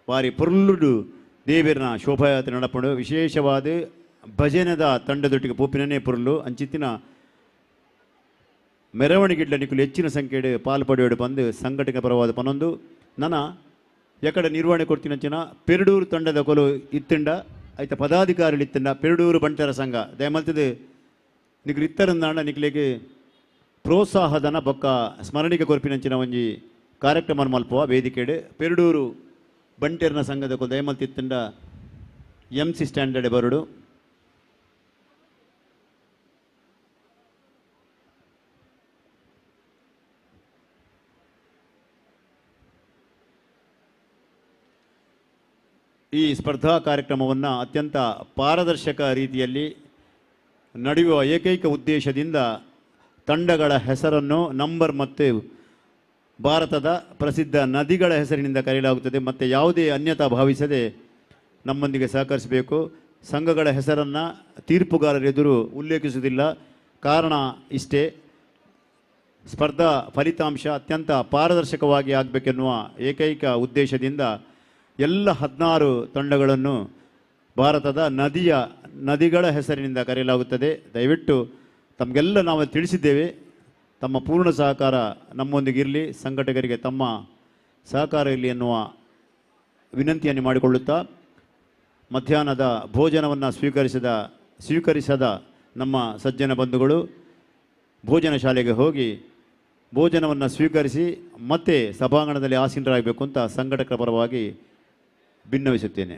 ಬಾರಿ ಪೊರ್ಲುಡು ದೇವೇರ್ನ ಶೋಭಾಯಾತ್ರೆ ನಡಪುಂಡು. ವಿಶೇಷವಾದ ಭಜನೆದ ತಂಡದೊಟ್ಟಿಗೆ ಪೋಪಿನನೇ ಪೊರ್ಲು ಅಂಚಿತ್ತಿನ ಮೆರವಣಿಗೆಡ್ಲ ನಿಕುಲು ಹೆಚ್ಚಿನ ಸಂಖ್ಯೆಡ್ ಪಾಲು ಪಡೆಯೋಡು ಬಂದು ಸಂಘಟಕ ಪರವಾದ ಪನೊಂದು. ನನ ಎಕಡೆ ನಿರ್ವಹಣೆ ಕೊಡ್ತಿನಂಚಿನ ಪೆರಡೂರು ತಂಡದ ಕೊಲು ಇತ್ತಿಂಡ ಐತ ಪದಾಧಿಕಾರಿಗಳು ಇತ್ತಿಂಡ ಪೆರಡೂರು ಬಂಟರ ಸಂಘ ದಯಮಲ್ತದು ನಿಕುಲು ಇತ್ತರಂದಾಂಡ ನಿಕ್ಲೆಗ್ ಪ್ರೋತ್ಸಾಹಧನ ಬೊಕ್ಕ ಸ್ಮರಣಿಕೆ ಕೊರ್ಪಿನಂಚಿನ ಒಂಜಿ ಕಾರ್ಯಕ್ರಮ ಮಲ್ಪುವ ವೇದಿಕೆಡ್ ಪೆರಡೂರು ಬಂಟೆರ್ನ ಸಂಘದ ಕೊಲು ದಯಮಲ್ತಿ ಇತ್ತಿಂಡ ಎಂ ಸಿ ಸ್ಟ್ಯಾಂಡರ್ಡ್ ಬರುಡು. ಈ ಸ್ಪರ್ಧಾ ಕಾರ್ಯಕ್ರಮವನ್ನು ಅತ್ಯಂತ ಪಾರದರ್ಶಕ ರೀತಿಯಲ್ಲಿ ನಡೆಯುವ ಏಕೈಕ ಉದ್ದೇಶದಿಂದ ತಂಡಗಳ ಹೆಸರನ್ನು ನಂಬರ್ ಮತ್ತು ಭಾರತದ ಪ್ರಸಿದ್ಧ ನದಿಗಳ ಹೆಸರಿನಿಂದ ಕರೆಯಲಾಗುತ್ತದೆ. ಮತ್ತು ಯಾವುದೇ ಅನ್ಯತಾ ಭಾವಿಸದೆ ನಮ್ಮೊಂದಿಗೆ ಸಹಕರಿಸಬೇಕು. ಸಂಘಗಳ ಹೆಸರನ್ನು ತೀರ್ಪುಗಾರರೆದುರು ಉಲ್ಲೇಖಿಸುವುದಿಲ್ಲ. ಕಾರಣ ಇಷ್ಟೇ, ಸ್ಪರ್ಧಾ ಫಲಿತಾಂಶ ಅತ್ಯಂತ ಪಾರದರ್ಶಕವಾಗಿ ಆಗಬೇಕೆನ್ನುವ ಏಕೈಕ ಉದ್ದೇಶದಿಂದ ಎಲ್ಲ 16 ತಂಡಗಳನ್ನು ಭಾರತದ ನದಿಗಳ ಹೆಸರಿನಿಂದ ಕರೆಯಲಾಗುತ್ತದೆ. ದಯವಿಟ್ಟು ತಮಗೆಲ್ಲ ನಾವು ತಿಳಿಸಿದ್ದೇವೆ, ತಮ್ಮ ಪೂರ್ಣ ಸಹಕಾರ ನಮ್ಮೊಂದಿಗಿರಲಿ, ಸಂಘಟಕರಿಗೆ ತಮ್ಮ ಸಹಕಾರ ಇರಲಿ ಎನ್ನುವ ವಿನಂತಿಯನ್ನು ಮಾಡಿಕೊಳ್ಳುತ್ತಾ ಮಧ್ಯಾಹ್ನದ ಭೋಜನವನ್ನು ಸ್ವೀಕರಿಸದ ನಮ್ಮ ಸಜ್ಜನ ಬಂಧುಗಳು ಭೋಜನ ಶಾಲೆಗೆ ಹೋಗಿ ಭೋಜನವನ್ನು ಸ್ವೀಕರಿಸಿ ಮತ್ತೆ ಸಭಾಂಗಣದಲ್ಲಿ ಆಸೀನರಾಗಬೇಕು ಅಂತ ಸಂಘಟಕರ ಪರವಾಗಿ ಭಿನ್ನವಿಸುತ್ತೇನೆ.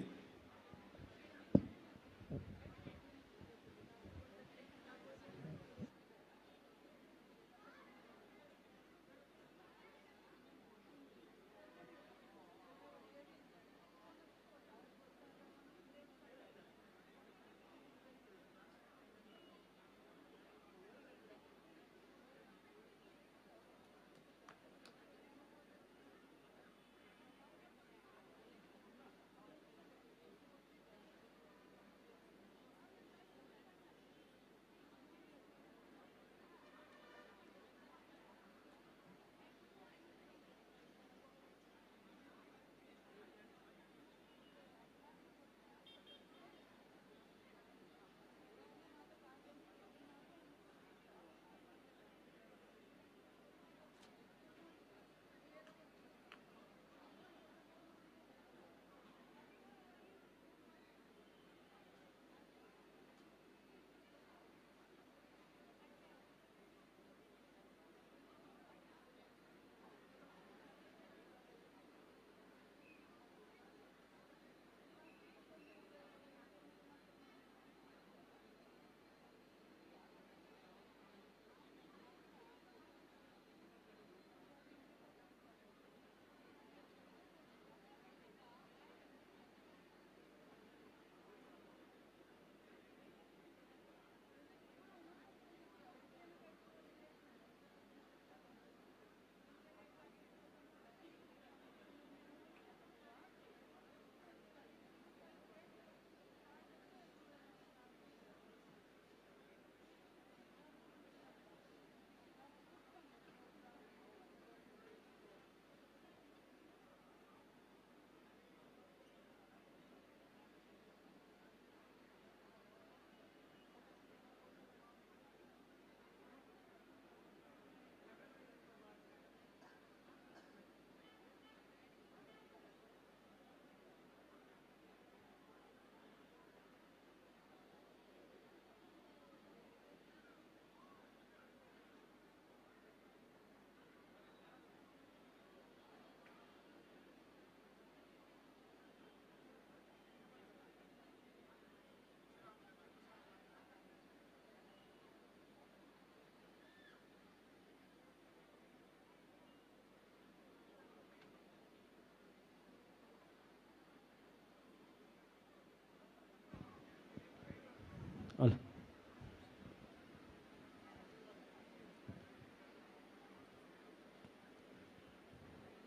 ಅಲ್ಲ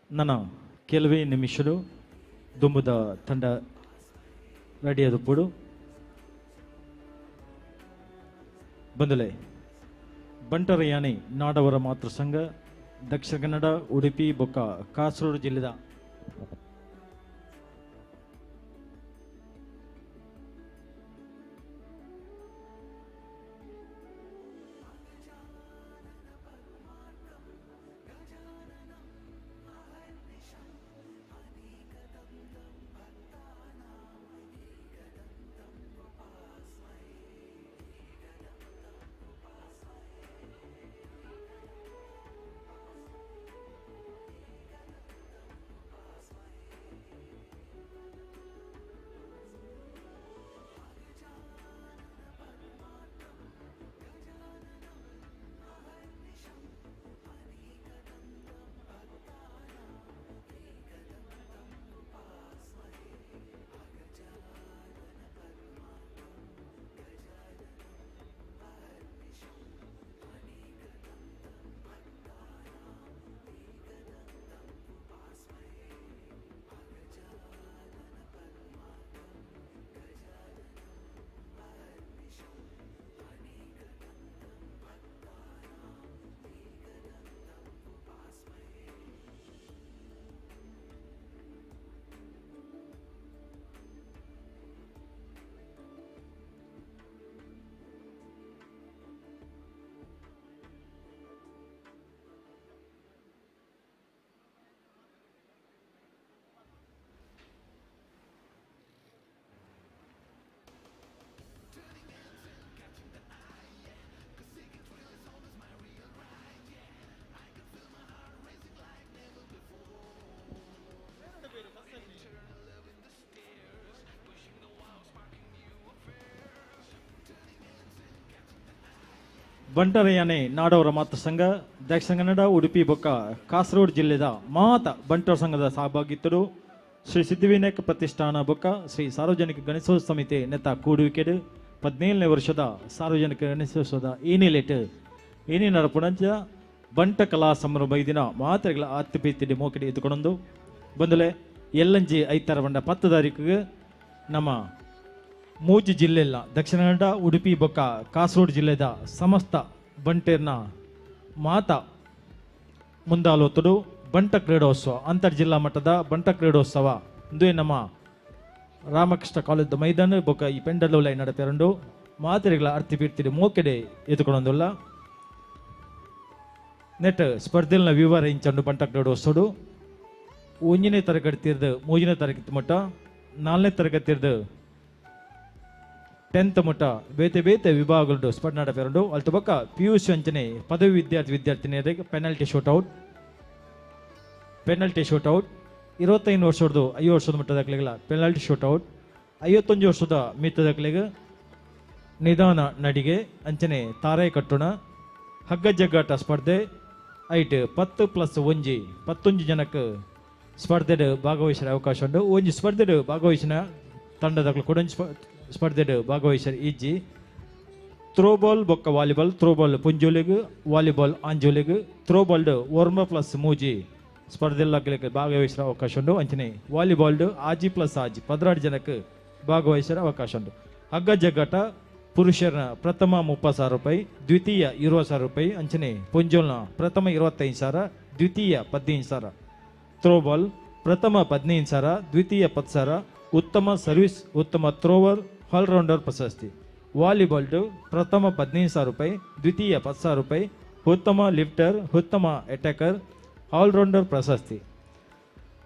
ನನ್ನ ಕೆಲವೇ ನಿಮಿಷಡು ದುಂಬುದ ತಂಡ ರೆಡಿಯಾದప్పుడు ಬಂದಲೆ ಬಂಟರಯಾನಿ ನಾಡವರ ಮಾತೃ ಸಂಘ ದಕ್ಷಿಣ ಕನ್ನಡ ಉಡುಪಿ ಬೊಕ್ಕ ಕಾಸರಗೋಡು ಜಿಲ್ಲೆದ ಬಂಟರಯಾನೆ ನಾಡವರ ಮಾತೃ ಸಂಘ ದಕ್ಷಿಣ ಕನ್ನಡ ಉಡುಪಿ ಬೊಕ್ಕ ಕಾಸರಗೋಡು ಜಿಲ್ಲೆದ ಮಾತ ಬಂಟರ ಸಂಘದ ಸಹಭಾಗಿತ್ತರು ಶ್ರೀ ಸಿದ್ಧಿವಿನಾಯಕ ಪ್ರತಿಷ್ಠಾನ ಬೊಕ್ಕ ಶ್ರೀ ಸಾರ್ವಜನಿಕ ಗಣೇಶೋತ್ಸವ ಸಮಿತಿ ನೆತ್ತ ಕೂಡುವಿಕೆಡು 17ನೇ ವರ್ಷದ ಸಾರ್ವಜನಿಕ ಗಣೇಶೋತ್ಸವದ ಏನೇಲೇಟ್ ಏನೇ ನಡಪುಣಂಚ ಬಂಟ ಕಲಾ ಸಂಭ್ರಮ ದಿನ ಮಾತ್ರೆಗಳ ಆತ್ಮೀಯತೆ ಮೋಕಿಡಿ ಎದ್ದುಕೊಂಡು ಬಂದಲೆ ಎಲ್ಲಂಜಿ ಐತಾರ ಬಂಡ 10 ತಾರೀಕಿಗೆ ನಮ್ಮ ಮೂಜಿ ಜಿಲ್ಲೆಲ್ಲ ದಕ್ಷಿಣ ಕನ್ನಡ ಉಡುಪಿ ಬೊಕ್ಕ ಕಾಸರಗೋಡು ಜಿಲ್ಲೆದ ಸಮಸ್ತ ಬಂಟೇರ್ನ ಮಾತ ಮುಂದಾಲೋತಡು ಬಂಟ ಕ್ರೀಡೋತ್ಸವ ಅಂತರ್ ಜಿಲ್ಲಾ ಮಟ್ಟದ ಬಂಟ ಕ್ರೀಡೋತ್ಸವ ಇಂದು ನಮ್ಮ ರಾಮಕೃಷ್ಣ ಕಾಲೇಜ್ ಮೈದಾನ ಬೊಕ್ಕ ಈ ಪೆಂಡಲೋಲೈ ನಡಪೆರಂಡು ಮಾತ್ರೆಗಳ ಅರ್ತಿ ಪೀರ್ತಿಡಿ ಮೋಕೆಡೆ ಎದ್ದುಕೊಂಡೊಂದುಲ್ಲ ನೆಟ್ ಸ್ಪರ್ಧೆಲ್ನ ವಿವರ ಇಂಚಂಡು ಬಂಟ ಕ್ರೀಡೋತ್ಸವಡು 1ನೇ ತರಗತಿ 3ನೇ ತರಗತಿ ಮಟ್ಟ 4ನೇ ತರಗತಿ 10th ಮಟ್ಟ ಬೇತೆ ಬೇತೆ ವಿಭಾಗಗಳು ಸ್ಪರ್ಧೆ ನಡಪೆರಂಡು ಅಲ್ತ ಬೊಕ್ಕ ಪಿ ಯು ಸಿ ಅಂಚನೆ ಪದವಿ ವಿದ್ಯಾರ್ಥಿ ವಿದ್ಯಾರ್ಥಿನಿಯರಿಗೆ ಪೆನಲ್ಟಿ ಶೂಟೌಟ್ 25 ವರ್ಷದ 5 ವರ್ಷದ ಮಟ್ಟದ ಪೆನಲ್ಟಿ ಶೂಟೌಟ್ 51 ವರ್ಷದ ಮೀತದಕ್ಲಿಗೆ ನಿಧಾನ ನಡಿಗೆ ಅಂಚನೆ ತಾರೆ ಕಟ್ಟುಣ ಹಗ್ಗ ಜಗ್ಗಾಟ ಸ್ಪರ್ಧೆ ಐಟ್ 10 + 1 11 ಜನಕ್ಕೆ ಸ್ಪರ್ಧೆ ಭಾಗವಹಿಸಿದ ಅವಕಾಶ ಉಂಟು. ಒಂಜಿ ಸ್ಪರ್ಧೆ ಭಾಗವಹಿಸಿನ ತಂಡದ ಕೊಡೊಂಜಿ ಸ್ಪರ್ಧೆ ಭಾಗವಹಿಸಿದ ಇಜ್ಜಿ ಥ್ರೋಬಾಲ್ ಬೊಕ್ಕ ವಾಲಿಬಾಲ್ ಥ್ರೋಬಾಲ್ ಪುಂಜೋಲಿಗ್ ವಾಲಿಬಾಲ್ ಆಂಜೋಲಿಗ್ ಥ್ರೋಬಾಲ್ 9 + 3 ಸ್ಪರ್ಧೆಲ್ಲ ಭಾಗವಹಿಸಿದ ಅವಕಾಶ ಉಂಟು. ಅಂಚನೆ ವಾಲಿಬಾಲ್ 6 + 6 16 ಜನಕ್ಕೆ ಭಾಗವಹಿಸಿದ ಅವಕಾಶ ಉಂಟು. ಹಗ್ಗ ಜಗ್ಗಾಟ ಪುರುಷರ ಪ್ರಥಮ 30,000 ರೂಪಾಯಿ, ದ್ವಿತೀಯ 20,000 ರೂಪಾಯಿ, ಅಂಚನೆ ಪುಂಜೋಲ್ನ ಪ್ರಥಮ 25,000, ದ್ವಿತೀಯ 15,000, ಥ್ರೋಬಾಲ್ ಪ್ರಥಮ 15,000, ದ್ವಿತೀಯ 10,000, ಉತ್ತಮ ಸರ್ವಿಸ್ ಉತ್ತಮ ಥ್ರೋವರ್ ಆಲ್ರೌಂಡರ್ ಪ್ರಶಸ್ತಿ. ವಾಲಿಬಾಲ್ ಪ್ರಥಮ 15,000 ರೂಪಾಯಿ, ದ್ವಿತೀಯ 10,000 ರೂಪಾಯಿ, ಉತ್ತಮ ಲಿಫ್ಟರ್ ಉತ್ತಮ ಅಟ್ಯಾಕರ್ ಆಲ್ರೌಂಡರ್ ಪ್ರಶಸ್ತಿ.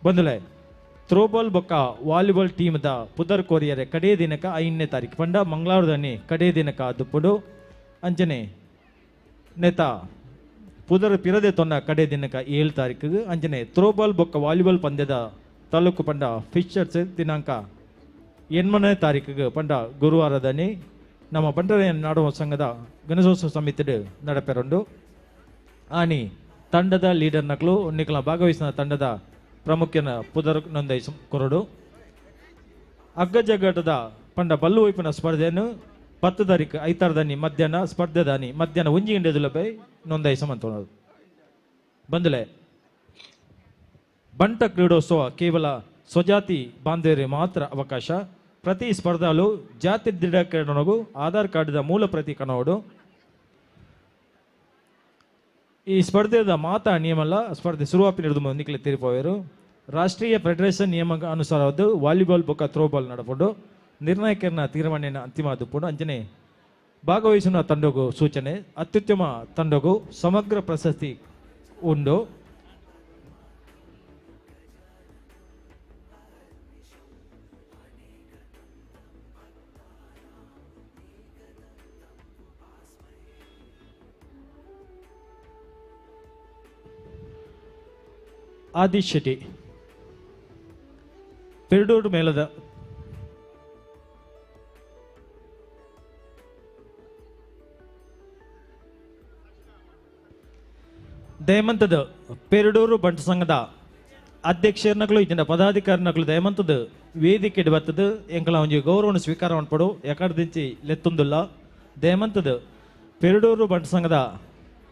ಬಂದಲೆ ಥ್ರೋಬಾಲ್ ಬೊಕ್ಕ ವಾಲಿಬಾಲ್ ಟೀಮ್ದ ಪುದರ್ ಕೊರಿಯರೆ ಕಡೇ ದಿನಕ 5ನೇ ತಾರೀಕು ಪಂಡ ಮಂಗಳವಾರದಲ್ಲಿ ಕಡೇ ದಿನಕ ದುಪ್ಪುಡು ಅಂಚನೆ ನೇತ ಪುದರ್ ಪಿರದೆ ತೊನ್ನ ಕಡೇ ದಿನಕ 7 ತಾರೀಕು ಅಂಚನೆ ಥ್ರೋಬಾಲ್ ಬೊಕ್ಕ ವಾಲಿಬಾಲ್ ಪಂದ್ಯದ ತಾಲೂಕು ಪಂಡ ಫಿಶರ್ಸ್ ದಿನಾಂಕ 8ನೇ ತಾರೀಕಿಗೆ ಪಂಡ ಗುರುವಾರದಲ್ಲಿ ನಮ್ಮ ಬಂಟರ ನಾಡುವ ಸಂಘದ ಗಣೇಶೋತ್ಸವ ಸಮಿತಿ ನಡಪೆರಂಡು. ಆನಿ ತಂಡದ ಲೀಡರ್ ನಕಲು ನಿಕಲ ಭಾಗವಹಿಸಿದ ತಂಡದ ಪ್ರಾಮುಖ್ಯನ ಪುದರ್ ನೋಂದಾಯಿಸ ಕೊರಡು. ಅಗ್ಗಜಗ್ಗಾಟದ ಪಂಡ ಬಲ್ಲು ಒಯ್ಪಿನ ಸ್ಪರ್ಧೆಯನ್ನು 10 ತಾರೀಕು ಐತಾರದಾನಿ ಮಧ್ಯಾಹ್ನ ಸ್ಪರ್ಧೆದಾನಿ ಮಧ್ಯಾಹ್ನ 1 ಗಂಟೆ ಬೈ ನೋಂದಾಯಿಸ ಮಂತೋಣದು. ಬಂದಲೆ ಬಂಟ ಕ್ರೀಡೋತ್ಸವ ಕೇವಲ ಸ್ವಜಾತಿ ಬಾಂಧವ್ಯರಿಗೆ ಮಾತ್ರ ಅವಕಾಶ. ಪ್ರತಿ ಸ್ಪರ್ಧಾಲು ಜಾತಿ ದೃಢೀಕರಣಗೂ ಆಧಾರ್ ಕಾರ್ಡ್ದ ಮೂಲ ಪ್ರತಿ ಕನೋಡು. ಈ ಸ್ಪರ್ಧೆದ ಮಾತಾ ನಿಯಮಲ್ಲ ಸ್ಪರ್ಧೆ ಶುರುವಾಪಿನಿರ್ದು ನಿಕ್ಲೆ ತೀರ್ಪೋಯರು. ರಾಷ್ಟ್ರೀಯ ಫೆಡರೇಷನ್ ನಿಯಮ ಅನುಸಾರವಾದ ವಾಲಿಬಾಲ್ ಬೊಕ್ಕ ಥ್ರೋಬಾಲ್ ನಡಪೊಂಡು ನಿರ್ಣಾಯಕರನ ತೀರ್ಮಾನ ಅಂತಿಮ ದುಪ್ಪುಂಡು. ಅಂಚನೆ ಭಾಗವಹಿಸುವ ತಂಡಗೂ ಸೂಚನೆ, ಅತ್ಯುತ್ತಮ ತಂಡಗೂ ಸಮಗ್ರ ಪ್ರಶಸ್ತಿ ಉಂಡು. ಆದಿಶ್ ಶೆಟ್ಟಿ ಪೆರಡೂರು ಮೇಳದ ದಯಮಂತದ ಪೆರಡೂರು ಬಂಟ ಸಂಘದ ಅಧ್ಯಕ್ಷರನಗಳು ಇಜ್ಜಿಂಡ ಪದಾಧಿಕಾರಿನಗಳು ದಯಮಂತದ ವೇದಿಕೆ ಬರ್ತದ ಎಂಕಲ ಒಂಜಿ ಗೌರವವನ್ನು ಸ್ವೀಕಾರ ಮನ್ಪಡು ಎಕಡ್ದಿಂಚಿ ಲೆತ್ತೊಂದುಲ್ಲ. ದಯಮಂತದ ಪೆರಡೂರು ಬಂಟ ಸಂಘದ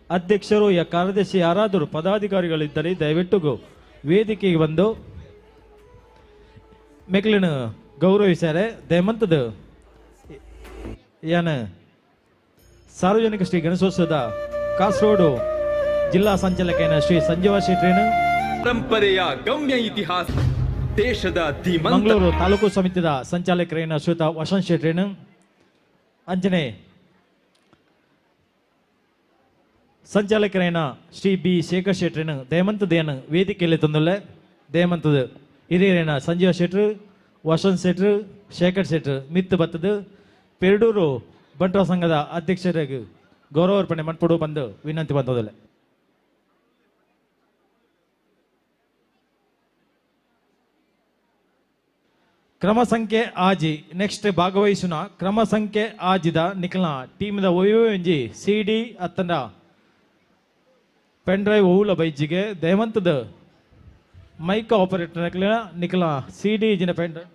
ಅಧ್ಯಕ್ಷರು ಯಾ ಕಾರ್ಯದರ್ಶಿ ಯಾರಾದರೂ ಪದಾಧಿಕಾರಿಗಳಿದ್ದರೆ ದಯವಿಟ್ಟು ವೇದಿಕೆಗೆ ಬಂದು ಮೆಕ್ಲಿನ ಗೌರವಿಸಾರೆ. ದಯಮಂತದ ಯಾನ ಸಾರ್ವಜನಿಕ ಶ್ರೀ ಗಣೇಶೋತ್ಸವದ ಕಾಸರಗೋಡು ಜಿಲ್ಲಾ ಸಂಚಾಲಕನ ಶ್ರೀ ಸಂಜೀವ ಶೆಟ್ರೇನು, ಪರಂಪರೆಯ ಗಮ್ಯ ಇತಿಹಾಸ ದೇಶದ ಧೀಮಂತ ಮಂಗಳೂರು ತಾಲೂಕು ಸಮಿತಿಯ ಸಂಚಾಲಕರೇನ ಶ್ರೀಯುತ ವಸಂತ್ ಶೆಟ್ರೇನು, ಅಂಜನೆ ಸಂಚಾಲಕರೇನ ಶ್ರೀ ಬಿ ಶೇಖರ್ ಶೆಟ್ರೇನು ದಯಮಂತದೇನು ವೇದಿಕೆಯಲ್ಲಿ ತಂದುಳ್ಳೆ. ದಯಮಂತದ ಹಿರಿಯರೇನ ಸಂಜೀವ ಶೆಟ್ರು, ವಸಂತ್ ಶೆಟ್ರು, ಶೇಖರ್ ಶೆಟ್ರು ಮಿತ್ತು ಬತ್ತದು ಪೆರಡೂರು ಬಂಟರ ಸಂಘದ ಅಧ್ಯಕ್ಷರಿಗೆ ಗೌರವಾರ್ಪಣೆ ಮನ್ಪಡು ಬಂದು ವಿನಂತಿ ಬಂದದಲ್ಲ. ಕ್ರಮ ಸಂಖ್ಯೆ ಆಜಿ ನೆಕ್ಸ್ಟ್ ಭಾಗವಹಿಸುನ ಕ್ರಮ ಸಂಖ್ಯೆ ಆಜಿದ ನಿಖಲ ಟೀಮ್ದ ಒಯ್ಯೊಂಜಿ ಸಿ ಡಿ ಅತ್ತಂಡ ಪೆನ್ ಡ್ರೈವ್ ಓವುಲ ಬೈಜಿಗೆ ದಯವಂತದ ಮೈಕ್ ಆಪರೇಟರ್ ನಿಖಲ ಸಿ ಡಿ ಜಿನ ಪೆನ್ ಡ್ರೈವ್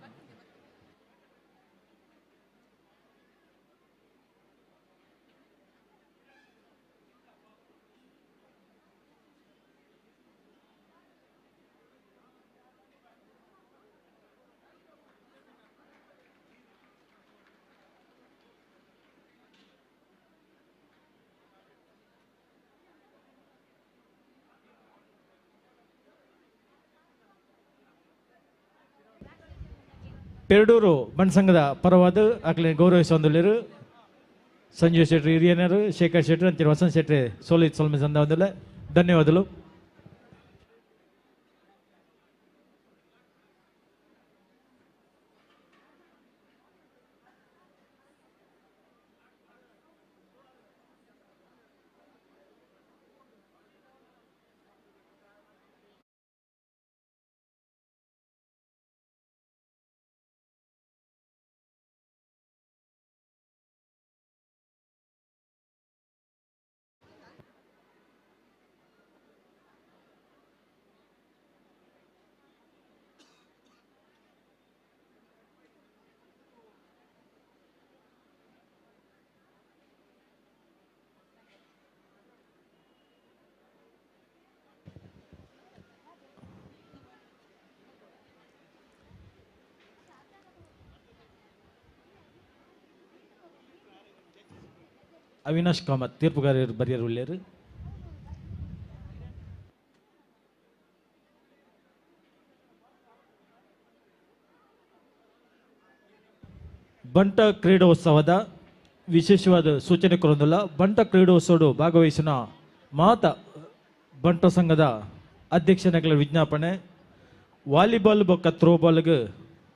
ಪೆರಡೂರು ಬಂಟ ಸಂಘದ ಪರವಾದ ಅಕ್ಲೆ ಗೌರವಿಸೊಂದುಲ್ಲೆರ್ ಸಂಜೀವ್ ಶೆಟ್ರು ಹಿರಿಯನರು, ಶೇಖರ್ ಶೆಟ್ರು ಅಂಚನೆ ವಸಂತ್ ಶೆಟ್ರು ಸೋಲಿತ್ ಸೊಲ್ಮೆ ಸಂದ ಧನ್ಯವಾದಗಳು. ಅವಿನಾಶ್ ಕಾಮತ್ ತೀರ್ಪುಗಾರರು ಬರಿಯರು ಉಳ್ಳೇರು. ಬಂಟ ಕ್ರೀಡೋತ್ಸವದ ವಿಶೇಷವಾದ ಸೂಚನೆ ಕೊರೊಂದುಲ್ಲ. ಬಂಟ ಕ್ರೀಡೋತ್ಸವಡು ಭಾಗವಹಿಸಿನ ಮಾತ ಬಂಟ ಸಂಘದ ಅಧ್ಯಕ್ಷನಗಳ ವಿಜ್ಞಾಪನೆ ವಾಲಿಬಾಲ್ ಬೊಕ್ಕ ಥ್ರೋಬಾಲ್ಗೆ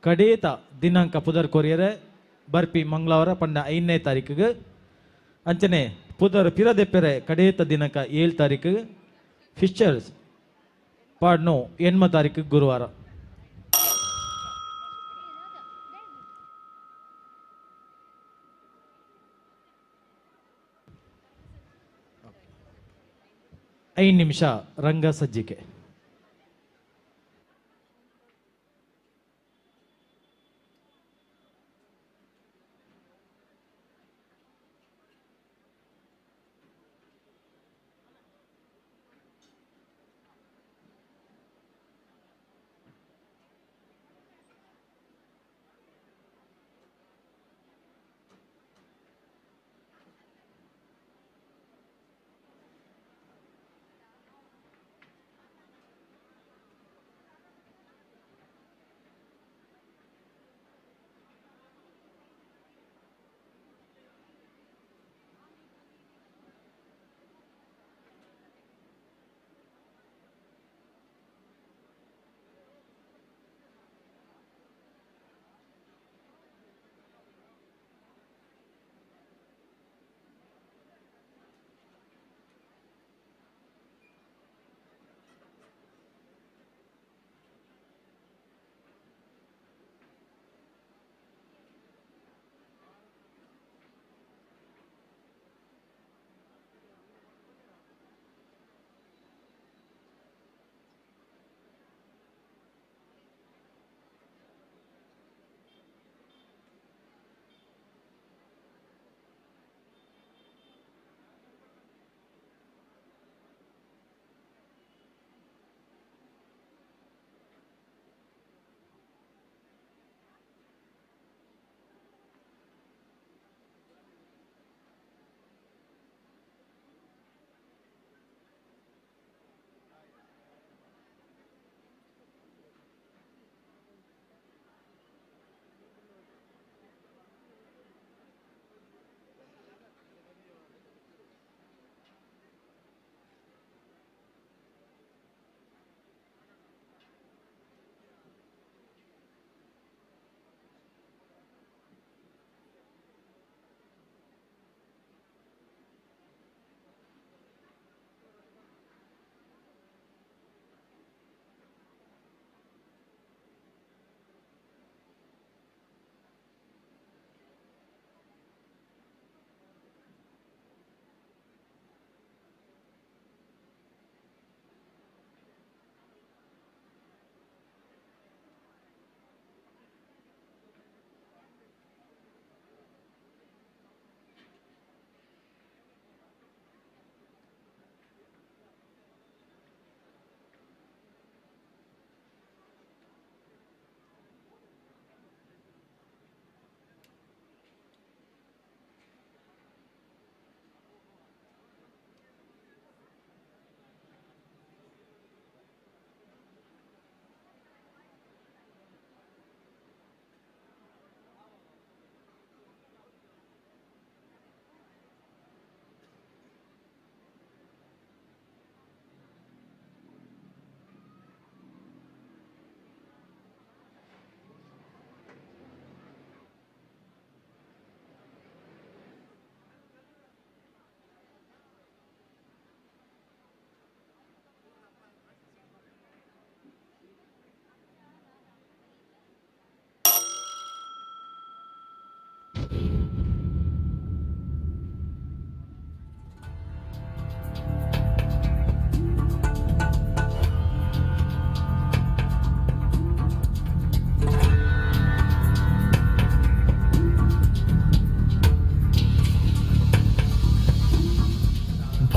ಕಡೇತ ದಿನಾಂಕ ಪುದರ್ ಕೊರಿಯರೆ ಬರ್ಪಿ ಮಂಗಳವಾರ ಪಂಡ 5ನೇ ತಾರೀಕಿಗೆ ಅಂಚನೆ ಪುದರ್ ಪಿರದೆಪ್ಪೆರೆ ಕಡೇತ ದಿನಾಂಕ 7 ತಾರೀಕು ಫಿಶರ್ಸ್ ಪಾಡ್ನು 8 ತಾರೀಕು ಗುರುವಾರ. ಐದು ನಿಮಿಷ ರಂಗ ಸಜ್ಜಿಕೆ.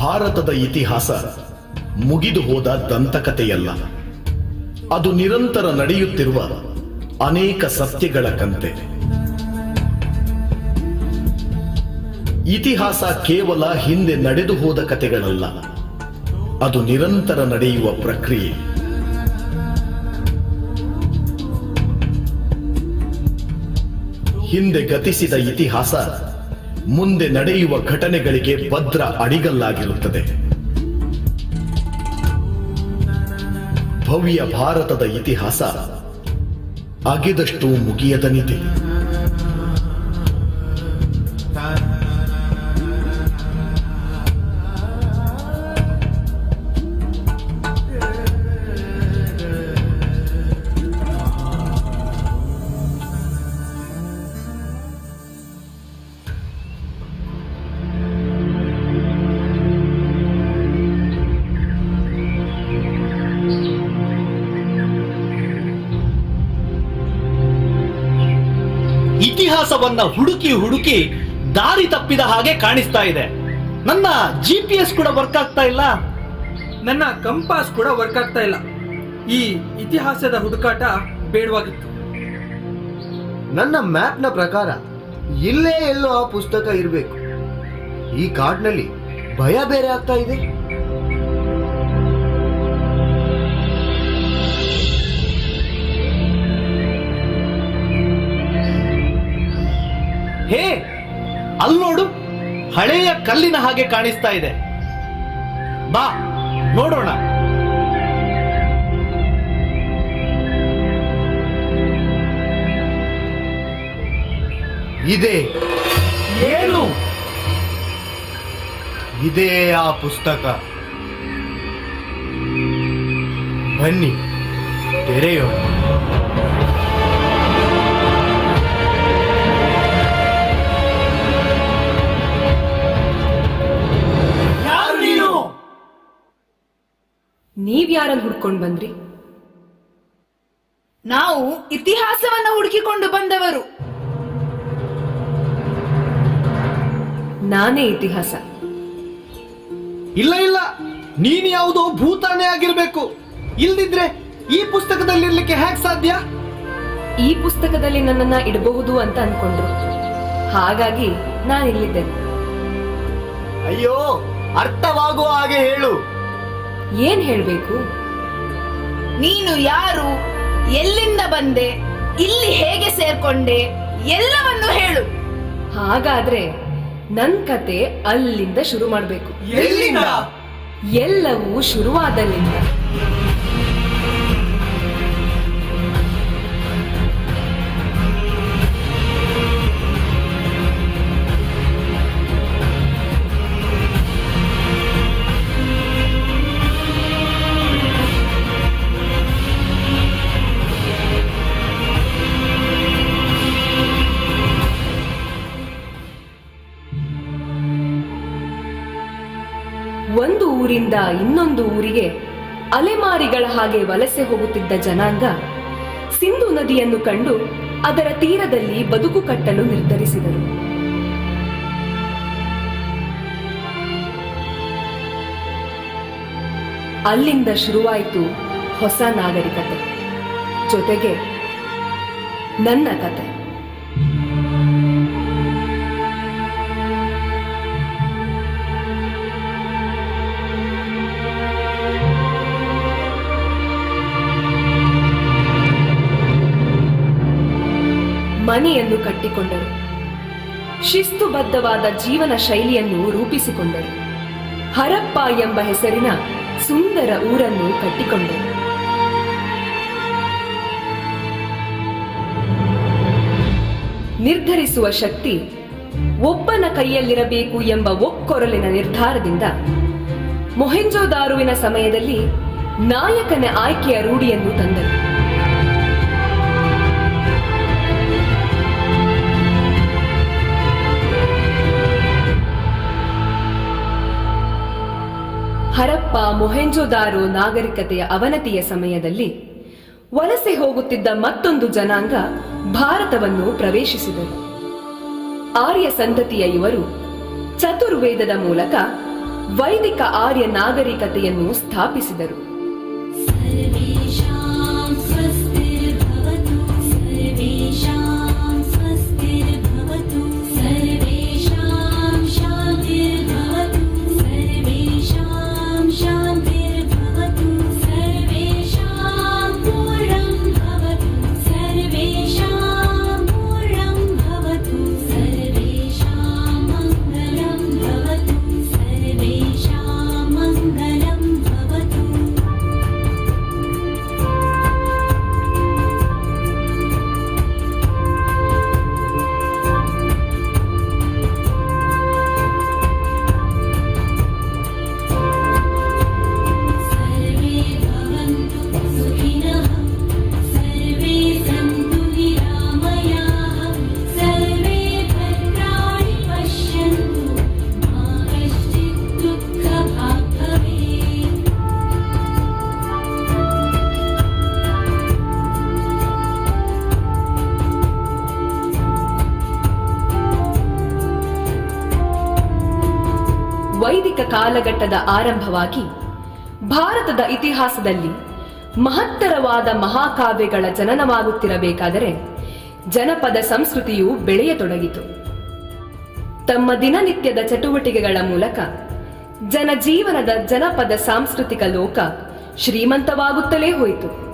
ಭಾರತದ ಇತಿಹಾಸ ಮುಗಿದು ಹೋದ ದಂತಕಥೆಯಲ್ಲ, ಅದು ನಿರಂತರ ನಡೆಯುತ್ತಿರುವ ಅನೇಕ ಸತ್ಯಗಳ ಕಂತೆ. ಇತಿಹಾಸ ಕೇವಲ ಹಿಂದೆ ನಡೆದು ಹೋದ ಕಥೆಗಳಲ್ಲ, ಅದು ನಿರಂತರ ನಡೆಯುವ ಪ್ರಕ್ರಿಯೆ. ಹಿಂದೆ ಗತಿಸಿದ ಇತಿಹಾಸ ಮುಂದೆ ನಡೆಯುವ ಘಟನೆಗಳಿಗೆ ಭದ್ರ ಅಡಿಗಲ್ಲಾಗಿರುತ್ತದೆ. ಭವ್ಯ ಭಾರತದ ಇತಿಹಾಸ ಅಗೆದಷ್ಟು ಮುಗಿಯದ ನಿಧಿ. ಇತಿಹಾಸವನ್ನ ಹುಡುಕಿ ಹುಡುಕಿ ದಾರಿ ತಪ್ಪಿದ ಹಾಗೆ ಕಾಣಿಸ್ತಾ ಇದೆ. ನನ್ನ GPS ಕೂಡ ವರ್ಕ್ ಆಗ್ತಾ ಇಲ್ಲ, ನನ್ನ ಕಂಪಾಸ್ ಕೂಡ ವರ್ಕ್ ಆಗ್ತಾ ಇಲ್ಲ. ಈ ಇತಿಹಾಸದ ಹುಡುಕಾಟ ಬೇಡವಾಗಿತ್ತು. ನನ್ನ ಮ್ಯಾಪ್ನ ಪ್ರಕಾರ ಇಲ್ಲೇ ಎಲ್ಲೋ ಆ ಪುಸ್ತಕ ಇರಬೇಕು. ಈ ಕಾಡ್ನಲ್ಲಿ ಭಯ ಬೇರೆ ಆಗ್ತಾ ಇದೆ. ಹೇ, ಅಲ್ಲೋಡು, ಹಳೆಯ ಕಲ್ಲಿನ ಹಾಗೆ ಕಾಣಿಸ್ತಾ ಇದೆ. ಬಾ ನೋಡೋಣ. ಇದೆ ಏನು? ಇದೇ ಆ ಪುಸ್ತಕ. ಬನ್ನಿ ತೆರೆಯೋಣ. ನೀವ್ಯಾರನ್ನು ಹುಡ್ಕೊಂಡು ಬಂದ್ರಿ? ನಾವು ಇತಿಹಾಸವನ್ನ ಹುಡುಕಿಕೊಂಡು ಬಂದವರು. ನಾನೇ ಇತಿಹಾಸ. ಇಲ್ಲ ಇಲ್ಲ, ನೀನು ಯಾವುದೋ ಭೂತಾನೇ ಆಗಿರ್ಬೇಕು. ಇಲ್ದಿದ್ರೆ ಈ ಪುಸ್ತಕದಲ್ಲಿರ್ಲಿಕ್ಕೆ ಹೇಗ್ ಸಾಧ್ಯ? ಈ ಪುಸ್ತಕದಲ್ಲಿ ನನ್ನನ್ನ ಇಡಬಹುದು ಅಂತ ಅನ್ಕೊಂಡ್ರು, ಹಾಗಾಗಿ ನಾನಿಲ್ಲಿದ್ದೇನೆ. ಅಯ್ಯೋ, ಅರ್ಥವಾಗುವ ಹಾಗೆ ಹೇಳು. ಏನ್ ಹೇಳ್ಬೇಕು? ನೀನು ಯಾರು, ಎಲ್ಲಿಂದ ಬಂದೆ, ಇಲ್ಲಿ ಹೇಗೆ ಸೇರ್ಕೊಂಡೆ, ಎಲ್ಲವನ್ನು ಹೇಳು. ಹಾಗಾದ್ರೆ ನನ್ ಕತೆ ಅಲ್ಲಿಂದ ಶುರು ಮಾಡ್ಬೇಕು. ಎಲ್ಲಿಂದ? ಎಲ್ಲವೂ ಶುರುವಾದಲ್ಲಿಂದ. ಒಂದು ಊರಿಂದ ಇನ್ನೊಂದು ಊರಿಗೆ ಅಲೆಮಾರಿಗಳ ಹಾಗೆ ವಲಸೆ ಹೋಗುತ್ತಿದ್ದ ಜನಾಂಗ ಸಿಂಧು ನದಿಯನ್ನು ಕಂಡು ಅದರ ತೀರದಲ್ಲಿ ಬದುಕು ಕಟ್ಟಲು ನಿರ್ಧರಿಸಿದರು. ಅಲ್ಲಿಂದ ಶುರುವಾಯಿತು ಹೊಸ ನಾಗರಿಕತೆ, ಜೊತೆಗೆ ನನ್ನ ಕತೆ. ಮನೆಯನ್ನು ಕಟ್ಟಿಕೊಂಡರು, ಶಿಸ್ತುಬದ್ಧವಾದ ಜೀವನ ಶೈಲಿಯನ್ನು ರೂಪಿಸಿಕೊಂಡರು, ಹರಪ್ಪ ಎಂಬ ಹೆಸರಿನ ಸುಂದರ ಊರನ್ನು ಕಟ್ಟಿಕೊಂಡರು. ನಿರ್ಧರಿಸುವ ಶಕ್ತಿ ಒಬ್ಬನ ಕೈಯಲ್ಲಿರಬೇಕು ಎಂಬ ಒಕ್ಕೊರಲಿನ ನಿರ್ಧಾರದಿಂದ ಮೊಹೆಂಜೊದಾರುವಿನ ಸಮಯದಲ್ಲಿ ನಾಯಕನ ಆಯ್ಕೆಯ ರೂಢಿಯನ್ನು ತಂದರು. ಹರಪ್ಪ ಮೊಹೆಂಜೊದಾರೋ ನಾಗರಿಕತೆಯ ಅವನತಿಯ ಸಮಯದಲ್ಲಿ ವಲಸೆ ಹೋಗುತ್ತಿದ್ದ ಮತ್ತೊಂದು ಜನಾಂಗ ಭಾರತವನ್ನು ಪ್ರವೇಶಿಸಿದರು. ಆರ್ಯ ಸಂತತಿಯ ಇವರು ಚತುರ್ವೇದದ ಮೂಲಕ ವೈದಿಕ ಆರ್ಯ ನಾಗರಿಕತೆಯನ್ನು ಸ್ಥಾಪಿಸಿದರು. सर्वेषां स्वस्तिर्भवतु, सर्वेषां स्वस्तिर्भवतु, सर्वेषां शान्तिर्भवतु, सर्वेषां शान्तिर्भवतु, सर्वेषां पूर्णं भवतु, सर्वेषां पूर्णं भवतु, सर्वेषां मङ्गलं भवतु, सर्वेषां मङ्गलं भवतु। सर्वे भवन्तु सुखिनः, सर्वे सन्तु निरामयाः, सर्वे भद्राणि पश्यन्तु, मा कश्चित् दुःखभाग् भवेत्। ವೈದಿಕ ಕಾಲಘಟ್ಟದ ಆರಂಭವಾಗಿ ಭಾರತದ ಇತಿಹಾಸದಲ್ಲಿ ಮಹತ್ತರವಾದ ಮಹಾಕಾವ್ಯಗಳ ಜನನವಾಗುತ್ತಿರಬೇಕಾದರೆ ಜನಪದ ಸಂಸ್ಕೃತಿಯು ಬೆಳೆಯತೊಡಗಿತು. ತಮ್ಮ ದಿನನಿತ್ಯದ ಚಟುವಟಿಕೆಗಳ ಮೂಲಕ ಜನಜೀವನದ ಜನಪದ ಸಾಂಸ್ಕೃತಿಕ ಲೋಕ ಶ್ರೀಮಂತವಾಗುತ್ತಲೇ ಹೋಯಿತು.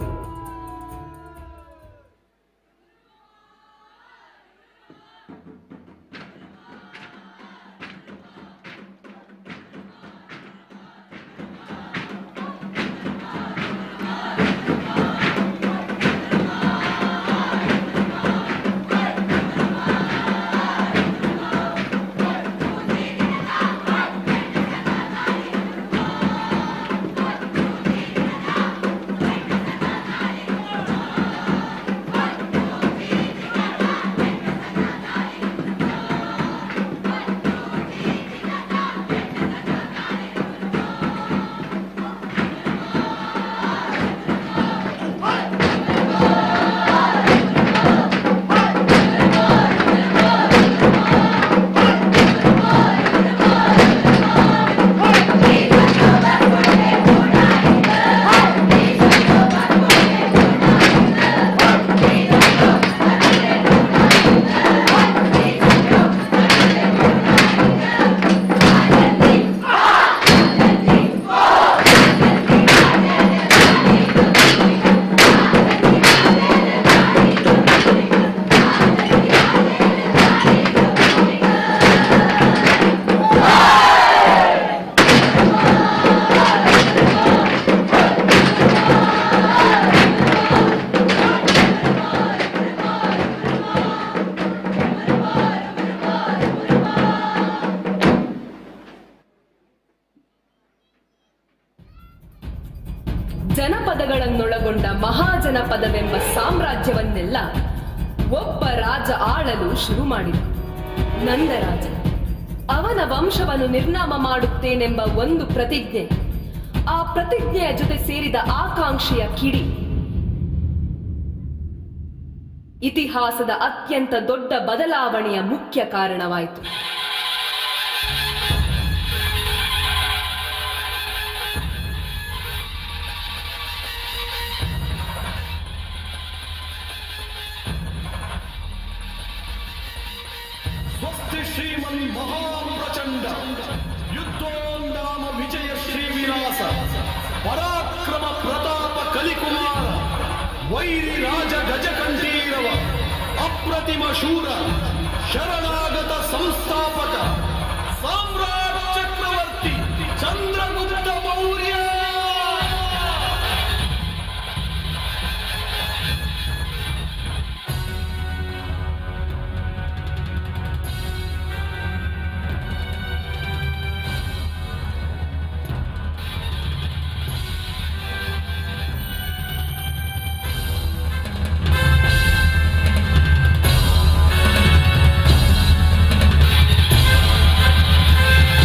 ಜನಪದಗಳನ್ನೊಳಗೊಂಡ ಮಹಾಜನಪದವೆಂಬ ಸಾಮ್ರಾಜ್ಯವನ್ನೆಲ್ಲ ಒಬ್ಬ ರಾಜ ಆಳಲು ಶುರು ಮಾಡಿದ ನಂದರಾಜ. ಅವನ ವಂಶವನ್ನು ನಿರ್ನಾಮ ಮಾಡುತ್ತೇನೆಂಬ ಒಂದು ಪ್ರತಿಜ್ಞೆ, ಆ ಪ್ರತಿಜ್ಞೆಯ ಜೊತೆ ಸೇರಿದ ಆಕಾಂಕ್ಷೆಯ ಕಿಡಿ ಇತಿಹಾಸದ ಅತ್ಯಂತ ದೊಡ್ಡ ಬದಲಾವಣೆಯ ಮುಖ್ಯ ಕಾರಣವಾಯಿತು. ಸ್ವಸ್ತಿ ಶ್ರೀಮನ್ ಮಹಾಪ್ರಚಂಡ ಯುದ್ಧೋಂದಾಮ ವಿಜಯ ಶ್ರೀವಿಲಾಸ ಪರಾಕ್ರಮ ಪ್ರತಾಪ ಕಲಿಕುಮಾರ ವೈರಿ ರಾಜ ಗಜಕಂಠೀರವ ಅಪ್ರತಿಮ ಶೂರ ಶರಣಾಗತ ಸಂಸ್ಥಾಪಕ ಸಾಮ್ರಾಟ್ ಚಕ್ರವರ್ತಿ ಚಂದ್ರಗುಪ್ತ ಮೌರ್ಯ. ಿ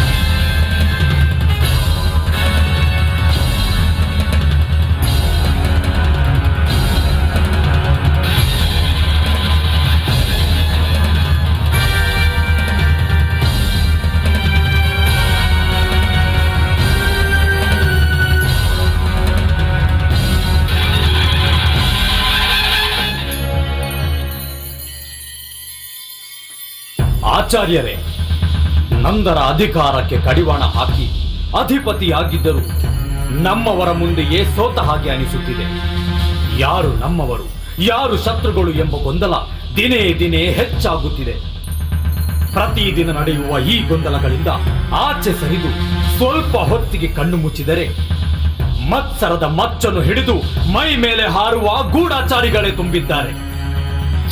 ಆಚಾರ್ಯರೇ, ನಂದರ ಅಧಿಕಾರಕ್ಕೆ ಕಡಿವಾಣ ಹಾಕಿ ಅಧಿಪತಿಯಾಗಿದ್ದರು ನಮ್ಮವರ ಮುಂದೆಯೇ ಸೋತ ಹಾಗೆ ಅನಿಸುತ್ತಿದೆ. ಯಾರು ನಮ್ಮವರು, ಯಾರು ಶತ್ರುಗಳು ಎಂಬ ಗೊಂದಲ ದಿನೇ ದಿನೇ ಹೆಚ್ಚಾಗುತ್ತಿದೆ. ಪ್ರತಿದಿನ ನಡೆಯುವ ಈ ಗೊಂದಲಗಳಿಂದ ಆಚೆ ಸರಿದು ಸ್ವಲ್ಪ ಹೊತ್ತಿಗೆ ಕಣ್ಣು ಮುಚ್ಚಿದರೆ ಮತ್ಸರದ ಮಚ್ಚನ್ನು ಹಿಡಿದು ಮೈ ಮೇಲೆ ಹಾರುವ ಗೂಢಾಚಾರಿಗಳೇ ತುಂಬಿದ್ದಾರೆ.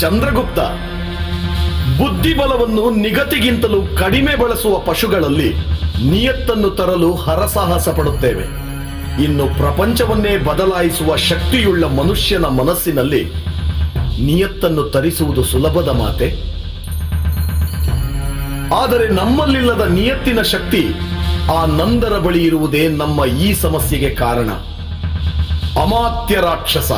ಚಂದ್ರಗುಪ್ತ, ಬುದ್ಧಿಬಲವನ್ನು ನಿಗತಿಗಿಂತಲೂ ಕಡಿಮೆ ಬಳಸುವ ಪಶುಗಳಲ್ಲಿ ನಿಯತ್ತನ್ನು ತರಲು ಹರಸಾಹಸ ಪಡುತ್ತೇವೆ. ಇನ್ನು ಪ್ರಪಂಚವನ್ನೇ ಬದಲಾಯಿಸುವ ಶಕ್ತಿಯುಳ್ಳ ಮನುಷ್ಯನ ಮನಸ್ಸಿನಲ್ಲಿ ನಿಯತ್ತನ್ನು ತರಿಸುವುದು ಸುಲಭದ ಮಾತೆ. ಆದರೆ ನಮ್ಮಲ್ಲಿಲ್ಲದ ನಿಯತ್ತಿನ ಶಕ್ತಿ ಆ ನಂದರ ಬಳಿ ಇರುವುದೇ ನಮ್ಮ ಈ ಸಮಸ್ಯೆಗೆ ಕಾರಣ. ಅಮಾತ್ಯ ರಾಕ್ಷಸ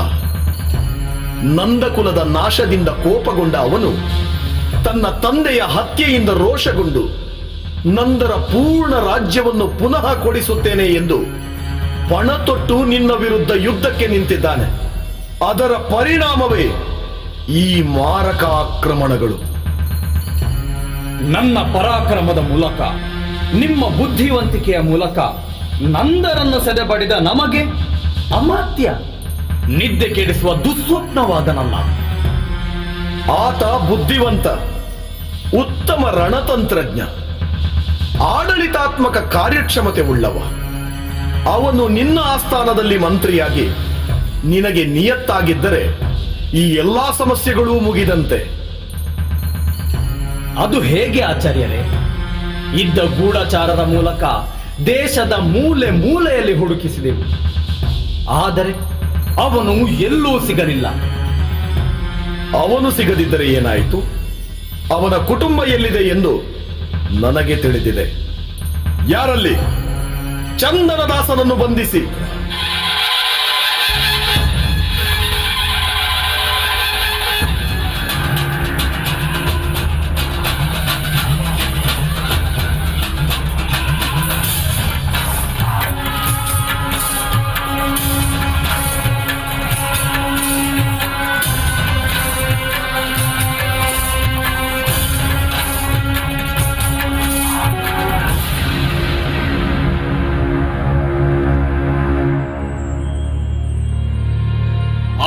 ನಂದಕುಲದ ನಾಶದಿಂದ ಕೋಪಗೊಂಡ ಅವನು ತನ್ನ ತಂದೆಯ ಹತ್ಯೆಯಿಂದ ರೋಷಗೊಂಡು ನಂದರ ಪೂರ್ಣ ರಾಜ್ಯವನ್ನು ಪುನಃ ಕೊಡಿಸುತ್ತೇನೆ ಎಂದು ಪಣ ತೊಟ್ಟು ನಿನ್ನ ವಿರುದ್ಧ ಯುದ್ಧಕ್ಕೆ ನಿಂತಿದ್ದಾನೆ. ಅದರ ಪರಿಣಾಮವೇ ಈ ಮಾರಕ ಆಕ್ರಮಣಗಳು. ನನ್ನ ಪರಾಕ್ರಮದ ಮೂಲಕ, ನಿಮ್ಮ ಬುದ್ಧಿವಂತಿಕೆಯ ಮೂಲಕ ನಂದರನ್ನು ಸೆದೆಬಡಿದ ನಮಗೆ ಅಮಾತ್ಯ ನಿದ್ದೆ ಕೆಡಿಸುವ ದುಸ್ವಪ್ನವಾದನಲ್ಲ. ಆತ ಬುದ್ಧಿವಂತ, ಉತ್ತಮ ರಣತಂತ್ರಜ್ಞ, ಆಡಳಿತಾತ್ಮಕ ಕಾರ್ಯಕ್ಷಮತೆ ಉಳ್ಳವ. ಅವನು ನಿನ್ನ ಆಸ್ಥಾನದಲ್ಲಿ ಮಂತ್ರಿಯಾಗಿ ನಿನಗೆ ನಿಯತ್ತಾಗಿದ್ದರೆ ಈ ಎಲ್ಲಾ ಸಮಸ್ಯೆಗಳೂ ಮುಗಿದಂತೆ. ಅದು ಹೇಗೆ ಆಚಾರ್ಯರೇ? ಇದ್ದ ಗೂಢಚಾರದ ಮೂಲಕ ದೇಶದ ಮೂಲೆ ಮೂಲೆಯಲ್ಲಿ ಹುಡುಕಿಸಿದೆವು. ಆದರೆ ಅವನು ಎಲ್ಲೂ ಸಿಗಲಿಲ್ಲ. ಅವನು ಸಿಗದಿದ್ದರೆ ಏನಾಯಿತು? ಅವನ ಕುಟುಂಬ ಎಲ್ಲಿದೆ ಎಂದು ನನಗೆ ತಿಳಿದಿದೆ. ಯಾರಲ್ಲಿ? ಚಂದನದಾಸನನ್ನು ಬಂಧಿಸಿ.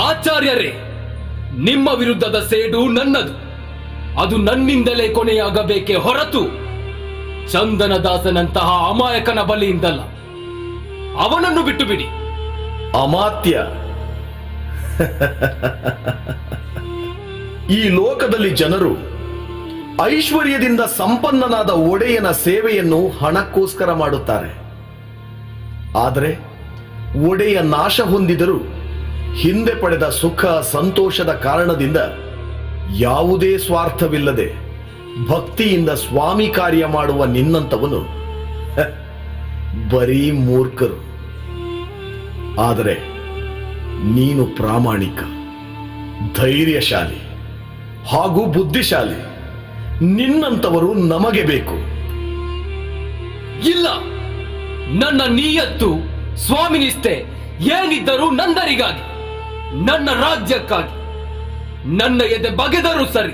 ಆಚಾರ್ಯರೇ, ನಿಮ್ಮ ವಿರುದ್ಧದ ಸೇಡು ನನ್ನದು. ಅದು ನನ್ನಿಂದಲೇ ಕೊನೆಯಾಗಬೇಕೇ ಹೊರತು ಚಂದನದಾಸನಂತಹ ಅಮಾಯಕನ ಬಲಿಯಿಂದಲ್ಲ. ಅವನನ್ನು ಬಿಟ್ಟು ಬಿಡಿ. ಅಮಾತ್ಯ, ಈ ಲೋಕದಲ್ಲಿ ಜನರು ಐಶ್ವರ್ಯದಿಂದ ಸಂಪನ್ನನಾದ ಒಡೆಯನ ಸೇವೆಯನ್ನು ಹಣಕ್ಕೋಸ್ಕರ ಮಾಡುತ್ತಾರೆ. ಆದರೆ ಒಡೆಯ ನಾಶ ಹೊಂದಿದರೂ ಹಿಂದೆ ಪಡೆದ ಸುಖ ಸಂತೋಷದ ಕಾರಣದಿಂದ ಯಾವುದೇ ಸ್ವಾರ್ಥವಿಲ್ಲದೆ ಭಕ್ತಿಯಿಂದ ಸ್ವಾಮಿ ಕಾರ್ಯ ಮಾಡುವ ನಿನ್ನಂಥವನು ಬರೀ ಮೂರ್ಖರು. ಆದರೆ ನೀನು ಪ್ರಾಮಾಣಿಕ, ಧೈರ್ಯಶಾಲಿ ಹಾಗೂ ಬುದ್ಧಿಶಾಲಿ. ನಿನ್ನಂಥವರು ನಮಗೆ ಬೇಕು. ಇಲ್ಲ, ನನ್ನ ನಿಯತ್ತು, ಸ್ವಾಮಿನಿಷ್ಠೆ ಏನಿದ್ದರೂ ನಂದರಿಗಾಗಿ, ನನ್ನ ರಾಜ್ಯಕ್ಕಾಗಿ. ನನ್ನ ಎದೆ ಬಗೆದರೂ ಸರಿ,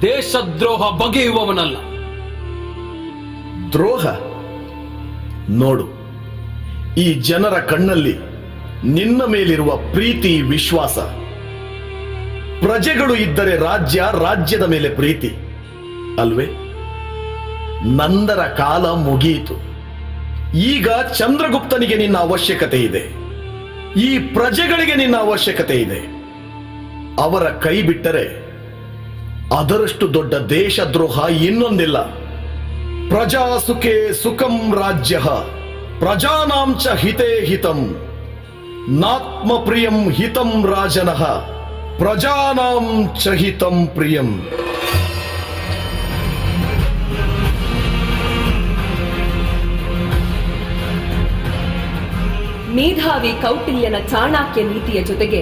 ದೇಶದ್ರೋಹ ಬಗೆಯುವವನಲ್ಲ. ದ್ರೋಹ? ನೋಡು, ಈ ಜನರ ಕಣ್ಣಲ್ಲಿ ನಿನ್ನ ಮೇಲಿರುವ ಪ್ರೀತಿ, ವಿಶ್ವಾಸ. ಪ್ರಜೆಗಳು ಇದ್ದರೆ ರಾಜ್ಯ, ರಾಜ್ಯದ ಮೇಲೆ ಪ್ರೀತಿ ಅಲ್ವೇ? ನಂದರ ಕಾಲ ಮುಗಿಯಿತು. ಈಗ ಚಂದ್ರಗುಪ್ತನಿಗೆ ನಿನ್ನ ಅವಶ್ಯಕತೆ ಇದೆ, ಈ ಪ್ರಜೆಗಳಿಗೆ ನಿನ್ನ ಅವಶ್ಯಕತೆ ಇದೆ. ಅವರ ಕೈ ಬಿಟ್ಟರೆ ಅದರಷ್ಟು ದೊಡ್ಡ ದೇಶದ್ರೋಹ ಇನ್ನೊಂದಿಲ್ಲ. ಪ್ರಜಾ ಸುಖೇ ಸುಖಂ ರಾಜ್ಯ, ಪ್ರಜಾನಾಂ ಚ ಹಿತೇ ಹಿತಂ, ನಾತ್ಮ ಪ್ರಿಯಂ ಹಿತಂ ರಾಜನಃ, ಪ್ರಜಾನಾಂ ಚ ಹಿತಂ ಪ್ರಿಯಂ. ಮೇಧಾವಿ ಕೌಟಿಲ್ಯನ ಚಾಣಕ್ಯ ನೀತಿಯ ಜೊತೆಗೆ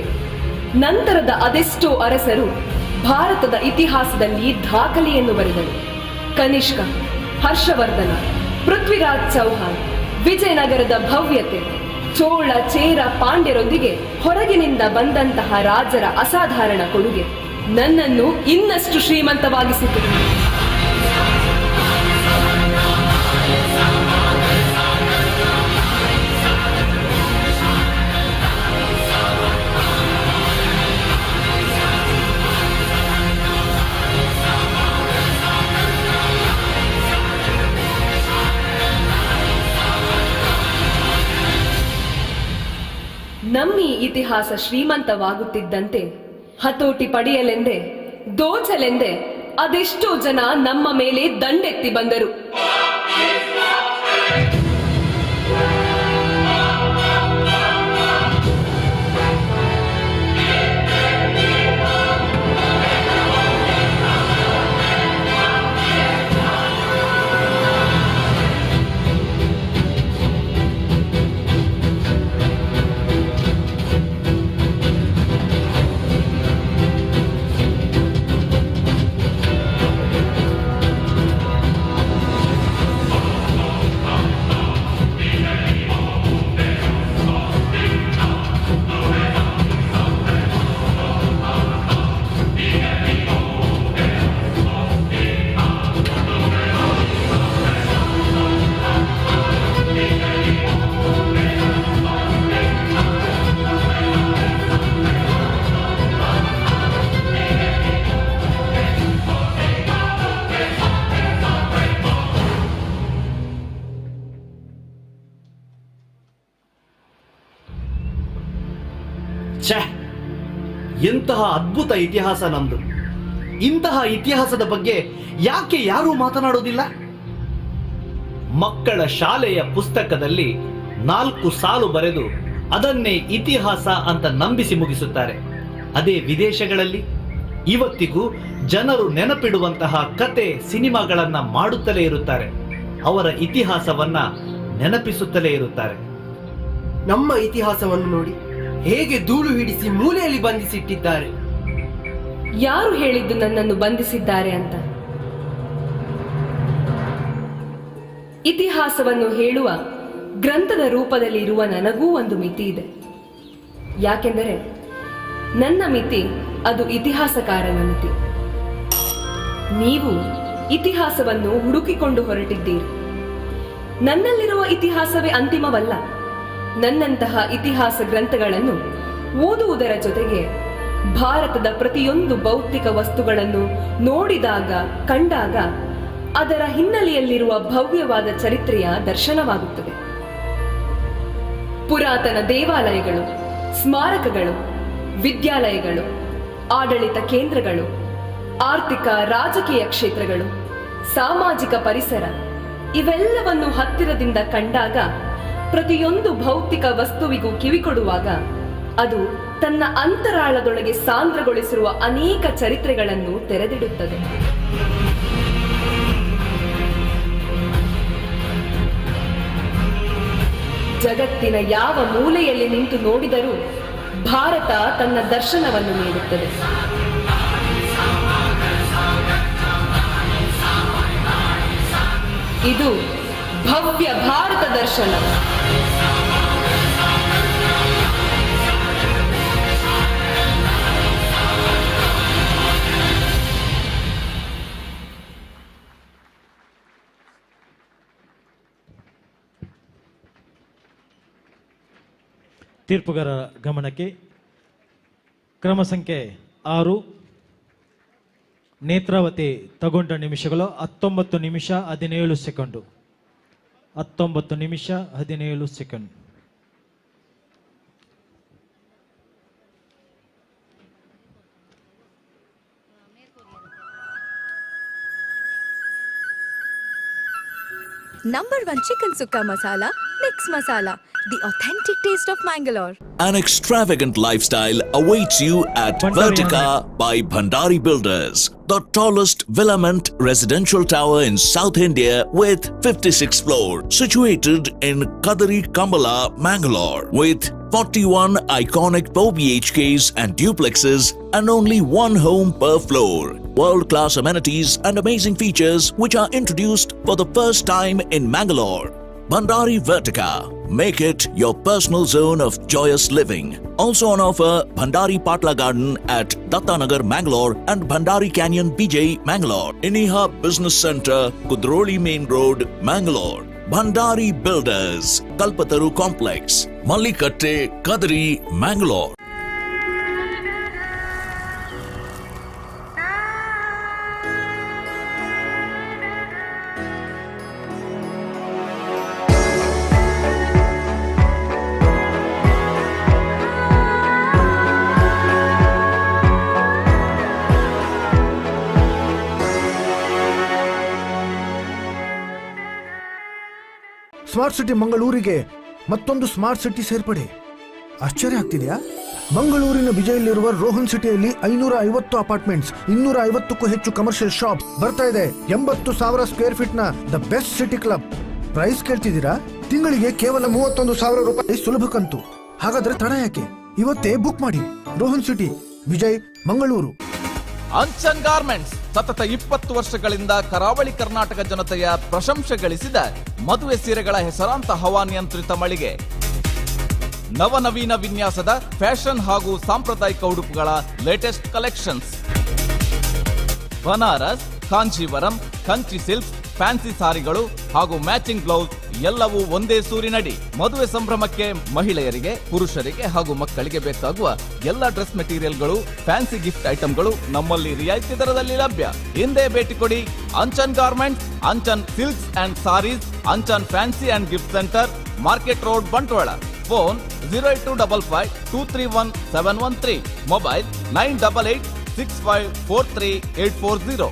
ನಂತರದ ಅದೆಷ್ಟೋ ಅರಸರು ಭಾರತದ ಇತಿಹಾಸದಲ್ಲಿ ದಾಖಲೆಯನ್ನು ಬರೆದರು. ಕನಿಷ್ಕ, ಹರ್ಷವರ್ಧನ, ಪೃಥ್ವಿರಾಜ್ ಚೌಹಾಣ್, ವಿಜಯನಗರದ ಭವ್ಯತೆ, ಚೋಳ ಚೇರ ಪಾಂಡ್ಯರೊಂದಿಗೆ ಹೊರಗಿನಿಂದ ಬಂದಂತಹ ರಾಜರ ಅಸಾಧಾರಣ ಕೊಡುಗೆ ನನ್ನನ್ನು ಇನ್ನಷ್ಟು ಶ್ರೀಮಂತವಾಗಿಸಿತು. ಇತಿಹಾಸ ಶ್ರೀಮಂತವಾಗುತ್ತಿದ್ದಂತೆ ಹತೋಟಿ ಪಡೆಯಲೆಂದೇ, ದೋಚಲೆಂದೇ ಅದೆಷ್ಟೋ ಜನ ನಮ್ಮ ಮೇಲೆ ದಂಡೆತ್ತಿ ಬಂದರು. ಛೆ, ಎಂತಹ ಅದ್ಭುತ ಇತಿಹಾಸ ನಮ್ದು. ಇಂತಹ ಇತಿಹಾಸದ ಬಗ್ಗೆ ಯಾಕೆ ಯಾರೂ ಮಾತನಾಡೋದಿಲ್ಲ? ಮಕ್ಕಳ ಶಾಲೆಯ ಪುಸ್ತಕದಲ್ಲಿ 4 ಸಾಲು ಬರೆದು ಅದನ್ನೇ ಇತಿಹಾಸ ಅಂತ ನಂಬಿಸಿ ಮುಗಿಸುತ್ತಾರೆ. ಅದೇ ವಿದೇಶಗಳಲ್ಲಿ ಇವತ್ತಿಗೂ ಜನರು ನೆನಪಿಡುವಂತಹ ಕತೆ ಸಿನಿಮಾಗಳನ್ನ ಮಾಡುತ್ತಲೇ ಇರುತ್ತಾರೆ. ಅವರ ಇತಿಹಾಸವನ್ನ ನೆನಪಿಸುತ್ತಲೇ ಇರುತ್ತಾರೆ. ನಮ್ಮ ಇತಿಹಾಸವನ್ನು ನೋಡಿ ಹೇಗೆ ಧೂಳು ಹಿಡಿಸಿ ಮೂಲೆಯಲ್ಲಿ ಬಂಧಿಸಿಟ್ಟಿದ್ದಾರೆ. ಯಾರು ಹೇಳಿದ್ದು ನನ್ನನ್ನು ಬಂಧಿಸಿದ್ದಾರೆ ಅಂತ? ಇತಿಹಾಸವನ್ನು ಹೇಳುವ ಗ್ರಂಥದ ರೂಪದಲ್ಲಿ ಇರುವ ನನಗೂ ಒಂದು ಮಿತಿ ಇದೆ. ಯಾಕೆಂದರೆ ನನ್ನ ಮಿತಿ ಅದು ಇತಿಹಾಸಕಾರನ ಮಿತಿ. ನೀವು ಇತಿಹಾಸವನ್ನು ಹುಡುಕಿಕೊಂಡು ಹೊರಟಿದ್ದೀರಿ. ನನ್ನಲ್ಲಿರುವ ಇತಿಹಾಸವೇ ಅಂತಿಮವಲ್ಲ. ನನ್ನಂತಹ ಇತಿಹಾಸ ಗ್ರಂಥಗಳನ್ನು ಓದುವುದರ ಜೊತೆಗೆ ಭಾರತದ ಪ್ರತಿಯೊಂದು ಭೌತಿಕ ವಸ್ತುಗಳನ್ನು ನೋಡಿದಾಗ, ಕಂಡಾಗ ಅದರ ಹಿನ್ನೆಲೆಯಲ್ಲಿರುವ ಭವ್ಯವಾದ ಚರಿತ್ರೆಯ ದರ್ಶನವಾಗುತ್ತದೆ. ಪುರಾತನ ದೇವಾಲಯಗಳು, ಸ್ಮಾರಕಗಳು, ವಿದ್ಯಾಲಯಗಳು, ಆಡಳಿತ ಕೇಂದ್ರಗಳು, ಆರ್ಥಿಕ ರಾಜಕೀಯ ಕ್ಷೇತ್ರಗಳು, ಸಾಮಾಜಿಕ ಪರಿಸರ ಇವೆಲ್ಲವನ್ನು ಹತ್ತಿರದಿಂದ ಕಂಡಾಗ, ಪ್ರತಿಯೊಂದು ಭೌತಿಕ ವಸ್ತುವಿಗೂ ಕಿವಿಕೊಡುವಾಗ ಅದು ತನ್ನ ಅಂತರಾಳದೊಳಗೆ ಸಾಂದ್ರಗೊಳಿಸಿರುವ ಅನೇಕ ಚರಿತ್ರೆಗಳನ್ನು ತೆರೆದಿಡುತ್ತದೆ. ಜಗತ್ತಿನ ಯಾವ ಮೂಲೆಯಲ್ಲಿ ನಿಂತು ನೋಡಿದರೂ ಭಾರತ ತನ್ನ ದರ್ಶನವನ್ನು ನೀಡುತ್ತದೆ. ಇದು ಭವ್ಯ ಭಾರತ ದರ್ಶನ. ತೀರ್ಪುಗಾರರ ಗಮನಕ್ಕೆ ಕ್ರಮ ಸಂಖ್ಯೆ 6 ನೇತ್ರಾವತಿ ತಗೊಂಡ ನಿಮಿಷಗಳು 19 ನಿಮಿಷ 17 ಸೆಕೆಂಡು. 19 ನಿಮಿಷ 17 second. Number 1 chicken sukka masala, mix masala, the authentic taste of Mangalore. An extravagant lifestyle awaits you at Vertica by Bhandari Builders, the tallest villament residential tower in South India with 56 floors, situated in Kadari Kambala, Mangalore, with 41 iconic 4 BHKs and duplexes and only one home per floor. World-class amenities and amazing features which are introduced for the first time in Mangalore. Bhandari Vertica. Make it your personal zone of joyous living. Also on offer, Bhandari Patla Garden at Dattanagar, Mangalore and Bhandari Canyon, BJ, Mangalore. Iniha Business Center, Kudroli Main Road, Mangalore. Bhandari Builders, Kalpataru Complex, Mallikatte, Kadri, Mangalore. Smart city ಮಂಗಳೂರಿಗೆ ಮತ್ತೊಂದು smart city ಸೇರ್ಪಡೆ. ಆಶ್ಚರ್ಯ ಆಗ್ತಿದೆಯಾ? ಮಂಗಳೂರಿನ ವಿಜಯಲ್ಲಿರುವ ರೋಹನ್ ಸಿಟಿಯಲ್ಲಿ 550 apartments, 250ಕ್ಕೂ ಹೆಚ್ಚು commercial shops ಬರ್ತಾ ಇದೆ. 80,000 square feet ನ the best city club. Price ಕೇಳ್ತಿದ್ದೀರಾ? ತಿಂಗಳಿಗೆ ಕೇವಲ 31,000 ರೂಪಾಯಿ ಸುಲಭ ಕಂತು. ಹಾಗಾದ್ರೆ ತಡ ಯಾಕೆ? ಇವತ್ತೇ ಬುಕ್ ಮಾಡಿ. Rohan city, Vijay, Mangaluru. Anchan garments ಸತತ 20 ವರ್ಷಗಳಿಂದ ಕರಾವಳಿ ಕರ್ನಾಟಕ ಜನತೆಯ ಪ್ರಶಂಸೆ ಗಳಿಸಿದ ಮದುವೆ ಸೀರೆಗಳ ಹೆಸರಾಂತ ಹವಾನಿಯಂತ್ರಿತ ಮಳಿಗೆ. ನವನವೀನ ವಿನ್ಯಾಸದ ಫ್ಯಾಷನ್ ಹಾಗೂ ಸಾಂಪ್ರದಾಯಿಕ ಉಡುಪುಗಳ latest collections. Banaras, Kanjeevaram, Kanchi silks, fancy ಸಾರಿಗಳು ಹಾಗೂ ಮ್ಯಾಚಿಂಗ್ ಬ್ಲೌಸ್ ಎಲ್ಲವೂ ಒಂದೇ ಸೂರಿನಡಿ. ಮದುವೆ ಸಂಭ್ರಮಕ್ಕೆ ಮಹಿಳೆಯರಿಗೆ, ಪುರುಷರಿಗೆ ಹಾಗೂ ಮಕ್ಕಳಿಗೆ ಬೇಕಾಗುವ ಎಲ್ಲ ಡ್ರೆಸ್ ಮೆಟೀರಿಯಲ್ಗಳು, ಫ್ಯಾನ್ಸಿ ಗಿಫ್ಟ್ ಐಟಂಗಳು ನಮ್ಮಲ್ಲಿ ರಿಯಾಯಿತಿ ದರದಲ್ಲಿ ಲಭ್ಯ. ಹಿಂದೆ ಭೇಟಿ ಕೊಡಿ Anchan garments, Anchan silks and sarees, Anchan fancy and gift centre, market road, Bantwal. Phone 08255 231 713, mobile 988 65 43 840.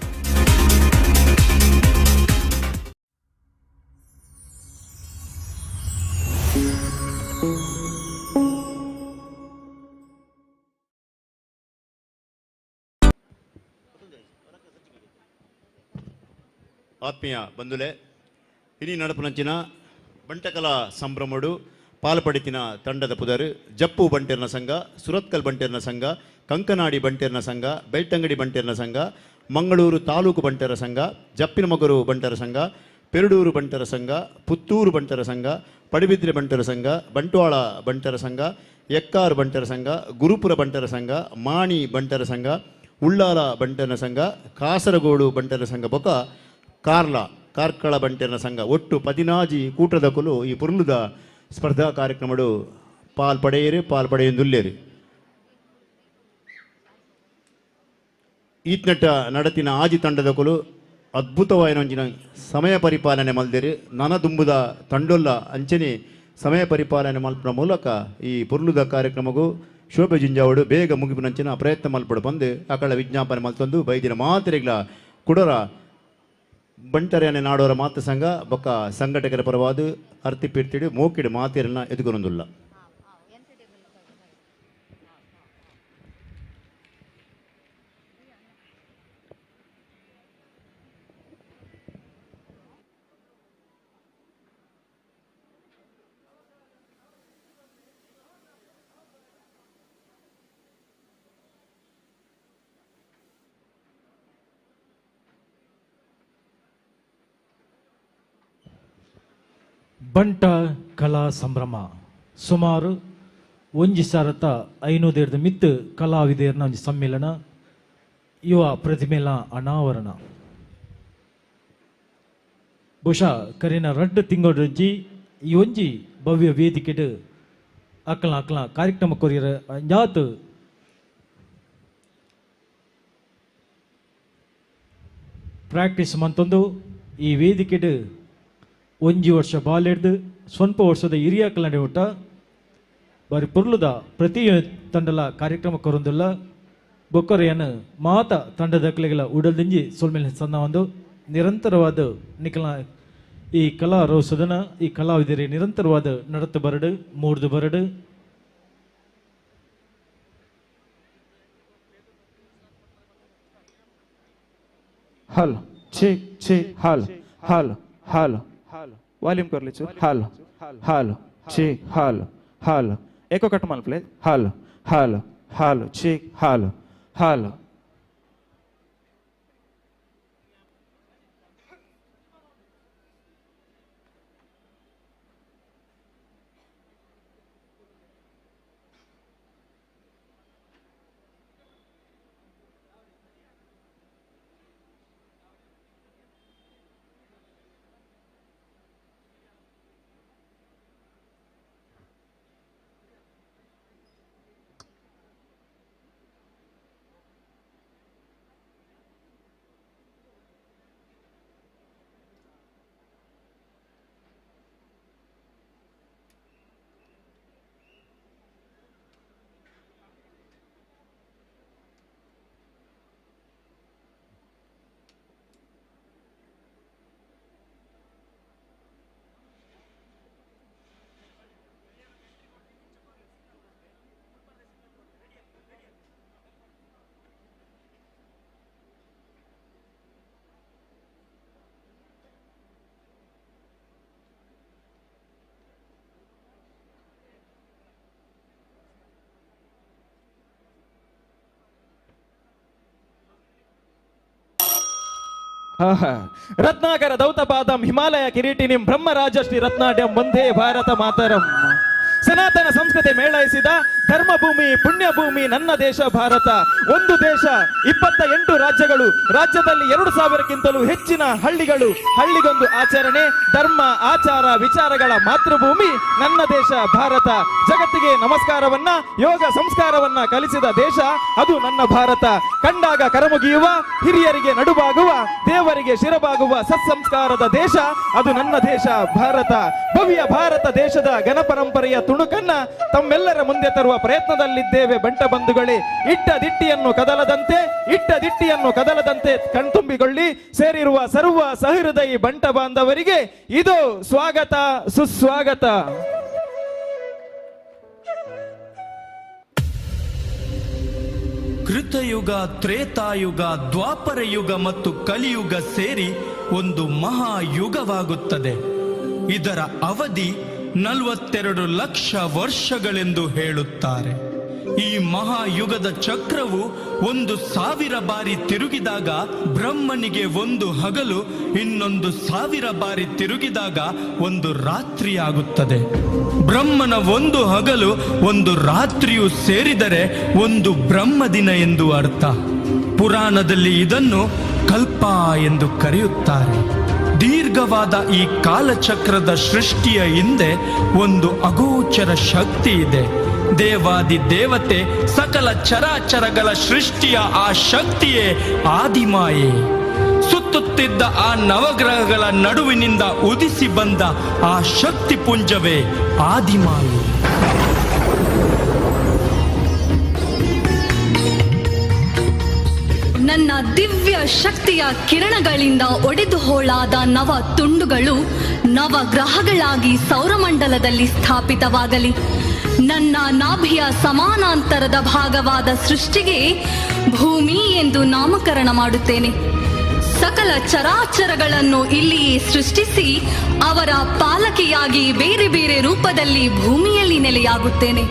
ಆತ್ಮೀಯ ಬಂಧುಲೆ, ಇನಿ ನಡಪುನಂಚಿನ ಬಂಟಕಲಾ ಸಂಭ್ರಮಡು ಪಾಲ್ಪಡಿತಿನ ತಂಡದ ಪುದರು ಜಪ್ಪು ಬಂಟೆರ್ನ ಸಂಘ, ಸುರತ್ಕಲ್ ಬಂಟೆರ್ನ ಸಂಘ, ಕಂಕನಾಡಿ ಬಂಟೆರ್ನ ಸಂಘ, ಬೆಳ್ತಂಗಡಿ ಬಂಟೆರ್ನ ಸಂಘ, ಮಂಗಳೂರು ತಾಲೂಕು ಬಂಟರ ಸಂಘ, ಜಪ್ಪಿನಮೊಗರು ಬಂಟರ ಸಂಘ, ಪೆರಡೂರು ಬಂಟರ ಸಂಘ, ಪುತ್ತೂರು ಬಂಟರ ಸಂಘ, ಪಡುಬಿದ್ರೆ ಬಂಟರ ಸಂಘ, ಬಂಟ್ವಾಳ ಬಂಟರ ಸಂಘ, ಎಕ್ಕಾರು ಬಂಟರ ಸಂಘ, ಗುರುಪುರ ಬಂಟರ ಸಂಘ, ಮಾಣಿ ಬಂಟರ ಸಂಘ, ಉಳ್ಳಾಲ ಬಂಟರ ಸಂಘ, ಕಾಸರಗೋಡು ಬಂಟರ ಸಂಘ ಬೊಕ ಕಾರ್ಲ ಕಾರ್ಕಳ ಬಂಟೆರ್ನ ಸಂಘ. ಒಟ್ಟು 14 ಕೂಟದಕುಲು ಈ ಪುರ್ಲುದ ಸ್ಪರ್ಧಾ ಕಾರ್ಯಕ್ರಮಡು ಪಾಲ್ ಪಡೆಯರು, ಪಾಲ್ ಪಡೆಯೊಂದುಲ್ಲೇರು. ಈತ್ನಟ್ಟ ನಡತಿನ ಆಜಿ ತಂಡದಕುಲು ಅದ್ಭುತವಾಯಿನ ಒಂಜಿನ ಸಮಯ ಪರಿಪಾಲನೆ ಮಲ್ದೇರು. ನನ ದುಂಬುದ ತಂಡೊಲ್ಲ ಅಂಚನೆ ಸಮಯ ಪರಿಪಾಲನೆ ಮಲ್ಪುನ ಮೂಲಕ ಈ ಪುರ್ಲುದ ಕಾರ್ಯಕ್ರಮಗೂ ಶೋಭೆ ಜಿಂಜಾವಡು ಬೇಗ ಮುಗಿಪಿನಂಚಿನ ಪ್ರಯತ್ನ ಮಲ್ಪಡು ಬಂದು ಅಕಳ ವಿಜ್ಞಾಪನೆ ಮಲ್ತೊಂದು ಬೈದಿನ ಮಾತ್ರೆಗಳ ಕುಡರ ಬಂಟರೆಯನೆ ನಾಡೋರ ಮಾತು ಸಂಘ ಬೊಕ್ಕ ಸಂಘಟಕರ ಪರವಾದ ಅರ್ತಿ ಪೀರ್ತಿಡು ಮೋಕಿಡು ಮಾತಿರನ್ನ ಎದುಕೊನೊಂದುಲ್ಲ. ಬಂಟ ಕಲಾ ಸಂಭ್ರಮ ಸುಮಾರು 1500 ಮಿತ್ತು ಕಲಾವಿದೆಯರ್ನ ಒಂಜಿ ಸಮ್ಮೇಳನ ಯುವ ಪ್ರತಿಮೆಲ ಅನಾವರಣ. ಬಹುಶಃ ಕರಿನ ರಡ್ಡು ತಿಂಗಳೊಂಜಿ ಈ ಒಂಜಿ ಭವ್ಯ ವೇದಿಕೆಡ್ ಅಕ್ಕಲ ಅಕ್ಕಲ ಕಾರ್ಯಕ್ರಮ ಕೊರಿಯರ ಅಂಜಾತ್ ಪ್ರಾಕ್ಟೀಸ್ ಮಂತೊಂದು ಈ ವೇದಿಕೆಡ್ ಒಂಜಿ ವರ್ಷ ಬಾಲೆಡ್ದು ಸ್ವಲ್ಪ ವರ್ಷದ ಹಿರಿಯ ಕನ್ನಡ ಊಟ ಬಾರಿ ಪೊರ್ಲುದ ಪ್ರತಿ ತಂಡಲ ಕಾರ್ಯಕ್ರಮ ಕೊರೊಂದುಲ್ಲ. ಬೊಕ್ಕರೆಯನ್ನು ಮಾತ ತಂಡದ ಕಲೆಗಳ ಉಡಲ್ದಿಂಜಿ ಸೊಲ್ಮೇಲೆ ಸಣ್ಣ ಒಂದು ನಿರಂತರವಾದ ನಿಕಲ ಈ ಕಲಾ ರೋಸದನ ಈ ಕಲಾವಿದರೆ ನಿರಂತರವಾದ ನಡತು ಬರಡು ಮೂಡ್ದು ಬರಡು. ಹಲ್ ಛೇ ಛೇ ಹಲ್ ಹಲ್ ಹಲ್ ವಾಲ್ಯೂಮ್ ಕೊರ್ಲಿಚು ಹಲ್ ಹಲ್ ಛೇ ಹಲ್ ಹಲ್ ಏಕೋ ಕಟ್ ಮಲ್ಪ್ಲೆ ಹಲ್ ಹಲ್ ಹಲ್ ಛೇ ಹಲ್ ಹಲ್. ರತ್ನಾಕರ ದೌತಪಾದಂ ಹಿಮಾಲಯ ಕಿರೀಟಿನಿಂ ಬ್ರಹ್ಮರಾಜ ಶ್ರೀ ರತ್ನಾಡ್ಯಂ ವಂದೇ ಭಾರತ ಮಾತರಂ. ಸನಾತನ ಸಂಸ್ಕೃತಿ ಮೇಳೈಸಿದ ಧರ್ಮಭೂಮಿ ಪುಣ್ಯಭೂಮಿ ನನ್ನ ದೇಶ ಭಾರತ. ಒಂದು ದೇಶ, 28 ರಾಜ್ಯಗಳು, ರಾಜ್ಯದಲ್ಲಿ 2000ಕ್ಕಿಂತಲೂ ಹೆಚ್ಚಿನ ಹಳ್ಳಿಗಳು, ಹಳ್ಳಿಗೊಂದು ಆಚರಣೆ, ಧರ್ಮ ಆಚಾರ ವಿಚಾರಗಳ ಮಾತೃಭೂಮಿ ನನ್ನ ದೇಶ ಭಾರತ. ಜಗತ್ತಿಗೆ ನಮಸ್ಕಾರವನ್ನ, ಯೋಗ ಸಂಸ್ಕಾರವನ್ನ ಕಲಿಸಿದ ದೇಶ ಅದು ನನ್ನ ಭಾರತ. ಕಂಡಾಗ ಕರಮುಗಿಯುವ, ಹಿರಿಯರಿಗೆ ನಡುಬಾಗುವ, ದೇವರಿಗೆ ಶಿರಬಾಗುವ ಸತ್ಸಂಸ್ಕಾರದ ದೇಶ ಅದು ನನ್ನ ದೇಶ ಭಾರತ. ಭವ್ಯ ಭಾರತ ದೇಶದ ಘನ ಪರಂಪರೆಯ ತುಣುಕನ್ನ ತಮ್ಮೆಲ್ಲರ ಮುಂದೆ ತರುವ ಪ್ರಯತ್ನದಲ್ಲಿದ್ದೇವೆ ಬಂಟ ಬಂಧುಗಳೇ. ಇಟ್ಟ ದಿಟ್ಟಿಯನ್ನು ಕದಲದಂತೆ, ಇಟ್ಟ ದಿಟ್ಟಿಯನ್ನು ಕದಲದಂತೆ ಕಣ್ತುಂಬಿಕೊಳ್ಳಿ. ಸೇರಿರುವ ಸರ್ವ ಸಹೃದಯಿ ಬಂಟ ಬಾಂಧವರಿಗೆ ಇದು ಸ್ವಾಗತ, ಸುಸ್ವಾಗತ. ಕೃತಯುಗ, ತ್ರೇತಾಯುಗ, ದ್ವಾಪರಯುಗ ಮತ್ತು ಕಲಿಯುಗ ಸೇರಿ ಒಂದು ಮಹಾಯುಗವಾಗುತ್ತದೆ. ಇದರ ಅವಧಿ 42 ಲಕ್ಷ ವರ್ಷಗಳೆಂದು ಹೇಳುತ್ತಾರೆ. ಈ ಮಹಾಯುಗದ ಚಕ್ರವು 1000 ಬಾರಿ ತಿರುಗಿದಾಗ ಬ್ರಹ್ಮನಿಗೆ ಒಂದು ಹಗಲು, ಇನ್ನೊಂದು 1000 ಬಾರಿ ತಿರುಗಿದಾಗ ಒಂದು ರಾತ್ರಿಯಾಗುತ್ತದೆ. ಬ್ರಹ್ಮನ ಒಂದು ಹಗಲು ಒಂದು ರಾತ್ರಿಯು ಸೇರಿದರೆ ಒಂದು ಬ್ರಹ್ಮದಿನ ಎಂದು ಅರ್ಥ. ಪುರಾಣದಲ್ಲಿ ಇದನ್ನು ಕಲ್ಪ ಎಂದು ಕರೆಯುತ್ತಾರೆ. ದೀರ್ಘವಾದ ಈ ಕಾಲಚಕ್ರದ ಸೃಷ್ಟಿಯ ಹಿಂದೆ ಒಂದು ಅಗೋಚರ ಶಕ್ತಿ ಇದೆ. ದೇವಾದಿ ದೇವತೆ ಸಕಲ ಚರಾಚರಗಳ ಸೃಷ್ಟಿಯ ಆ ಶಕ್ತಿಯೇ ಆದಿಮಾಯೆ. ಸುತ್ತುತ್ತಿದ್ದ ಆ ನವಗ್ರಹಗಳ ನಡುವಿನಿಂದ ಉದಿಸಿ ಬಂದ ಆ ಶಕ್ತಿ ಪುಂಜವೇ ಆದಿಮಾಯೆ. ನನ್ನ ದಿವ್ಯ ಶಕ್ತಿಯ ಕಿರಣಗಳಿಂದ ಒಡೆದು ಹೋಳಾದ ನವ ತುಂಡುಗಳು ನವಗ್ರಹಗಳಾಗಿ ಸೌರಮಂಡಲದಲ್ಲಿ ಸ್ಥಾಪಿತವಾಗಲಿ. ನನ್ನ ನಾಭಿಯ ಸಮಾನಾಂತರದ ಭಾಗವಾದ ಸೃಷ್ಟಿಗೆ ಭೂಮಿ ಎಂದು ನಾಮಕರಣ ಮಾಡುತ್ತೇನೆ. ಸಕಲ ಚರಾಚರಗಳನ್ನು ಇಲ್ಲಿಯೇ ಸೃಷ್ಟಿಸಿ ಅವರ ಪಾಲಕಿಯಾಗಿ ಬೇರೆ ಬೇರೆ ರೂಪದಲ್ಲಿ ಭೂಮಿಯಲ್ಲಿ ನೆಲೆಯಾಗುತ್ತೇನೆ.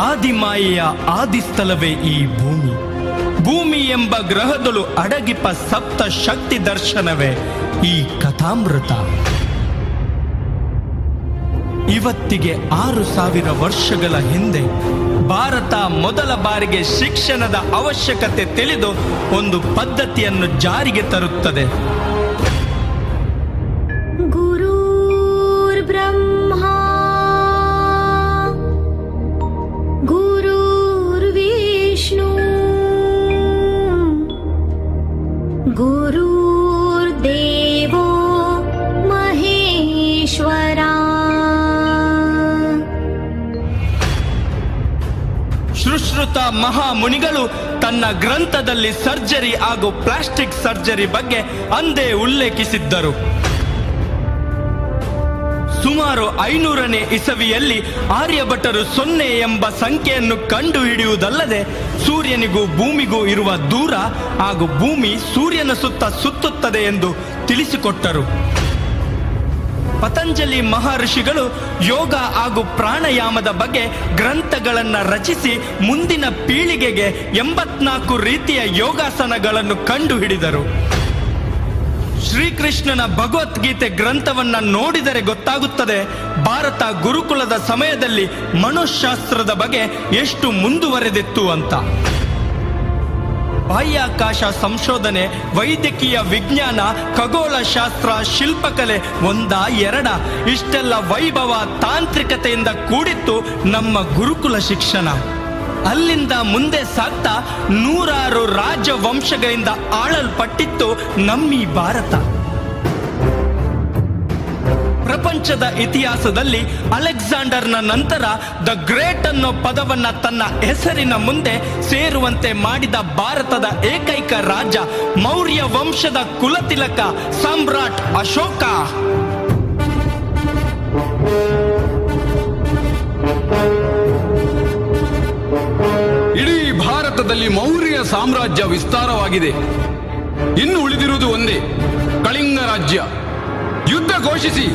ಆದಿಮಾಯೆಯ ಆದಿಸ್ಥಲವೇ ಈ ಭೂಮಿ. ಭೂಮಿ ಎಂಬ ಗ್ರಹದಳು ಅಡಗಿಪ ಸಪ್ತ ಶಕ್ತಿ ದರ್ಶನವೇ ಈ ಕಥಾಮೃತ. ಇವತ್ತಿಗೆ 6000 ವರ್ಷಗಳ ಹಿಂದೆ ಭಾರತ ಮೊದಲ ಬಾರಿಗೆ ಶಿಕ್ಷಣದ ಅವಶ್ಯಕತೆ ತಿಳಿದು ಒಂದು ಪದ್ಧತಿಯನ್ನು ಜಾರಿಗೆ ತರುತ್ತದೆ. ಗುರುರ್ ಬ್ರಹ್ಮ ಗುರುರ್ ವಿಷ್ಣು ಗುರುರ್ ದೇವೋ ಮಹೇಶ್ವರ. ಸುಶ್ರುತ ಮಹಾಮುನಿಗಳು ತನ್ನ ಗ್ರಂಥದಲ್ಲಿ ಸರ್ಜರಿ ಹಾಗೂ ಪ್ಲಾಸ್ಟಿಕ್ ಸರ್ಜರಿ ಬಗ್ಗೆ ಅಂದೇ ಉಲ್ಲೇಖಿಸಿದ್ದರು. ಸುಮಾರು 500ನೇ ಇಸವಿಯಲ್ಲಿ ಆರ್ಯಭಟರು 0 ಎಂಬ ಸಂಖ್ಯೆಯನ್ನು ಕಂಡುಹಿಡಿಯುವುದಲ್ಲದೆ ಸೂರ್ಯನಿಗೂ ಭೂಮಿಗೂ ಇರುವ ದೂರ ಹಾಗೂ ಭೂಮಿ ಸೂರ್ಯನ ಸುತ್ತ ಸುತ್ತುತ್ತದೆ ಎಂದು ತಿಳಿಸಿಕೊಟ್ಟರು. ಪತಂಜಲಿ ಮಹರ್ಷಿಗಳು ಯೋಗ ಹಾಗೂ ಪ್ರಾಣಾಯಾಮದ ಬಗ್ಗೆ ಗ್ರಂಥಗಳನ್ನು ರಚಿಸಿ ಮುಂದಿನ ಪೀಳಿಗೆಗೆ 84 ರೀತಿಯ ಯೋಗಾಸನಗಳನ್ನು ಕಂಡುಹಿಡಿದರು. ಶ್ರೀಕೃಷ್ಣನ ಭಗವದ್ಗೀತೆ ಗ್ರಂಥವನ್ನ ನೋಡಿದರೆ ಗೊತ್ತಾಗುತ್ತದೆ ಭಾರತ ಗುರುಕುಲದ ಸಮಯದಲ್ಲಿ ಮನೋಶಾಸ್ತ್ರದ ಬಗ್ಗೆ ಎಷ್ಟು ಮುಂದುವರೆದಿತ್ತು ಅಂತ. ಬಾಹ್ಯಾಕಾಶ ಸಂಶೋಧನೆ, ವೈದ್ಯಕೀಯ ವಿಜ್ಞಾನ, ಖಗೋಳಶಾಸ್ತ್ರ, ಶಿಲ್ಪಕಲೆ, ಒಂದ ಎರಡ ಇಷ್ಟೆಲ್ಲ ವೈಭವ ತಾಂತ್ರಿಕತೆಯಿಂದ ಕೂಡಿತ್ತು ನಮ್ಮ ಗುರುಕುಲ ಶಿಕ್ಷಣ. ಅಲ್ಲಿಂದ ಮುಂದೆ ಸಾಗ್ತಾ ನೂರಾರು ರಾಜವಂಶಗಳಿಂದ ಆಳಲ್ಪಟ್ಟಿತ್ತು ನಮ್ಮೀ ಭಾರತ. ಪ್ರಪಂಚದ ಇತಿಹಾಸದಲ್ಲಿ ಅಲೆಕ್ಸಾಂಡರ್ನ ನಂತರ the great ಅನ್ನೋ ಪದವನ್ನ ತನ್ನ ಹೆಸರಿನ ಮುಂದೆ ಸೇರುವಂತೆ ಮಾಡಿದ ಭಾರತದ ಏಕೈಕ ರಾಜ ಮೌರ್ಯ ವಂಶದ ಕುಲತಿಲಕ ಸಾಮ್ರಾಟ್ ಅಶೋಕ. ಇಡೀ ಭಾರತದಲ್ಲಿ ಮೌರ್ಯ ಸಾಮ್ರಾಜ್ಯ ವಿಸ್ತಾರವಾಗಿದೆ. ಇನ್ನು ಉಳಿದಿರುವುದು ಒಂದೇ, ಕಳಿಂಗ ರಾಜ್ಯ. ಯುದ್ಧ ಘೋಷಿಸಿ,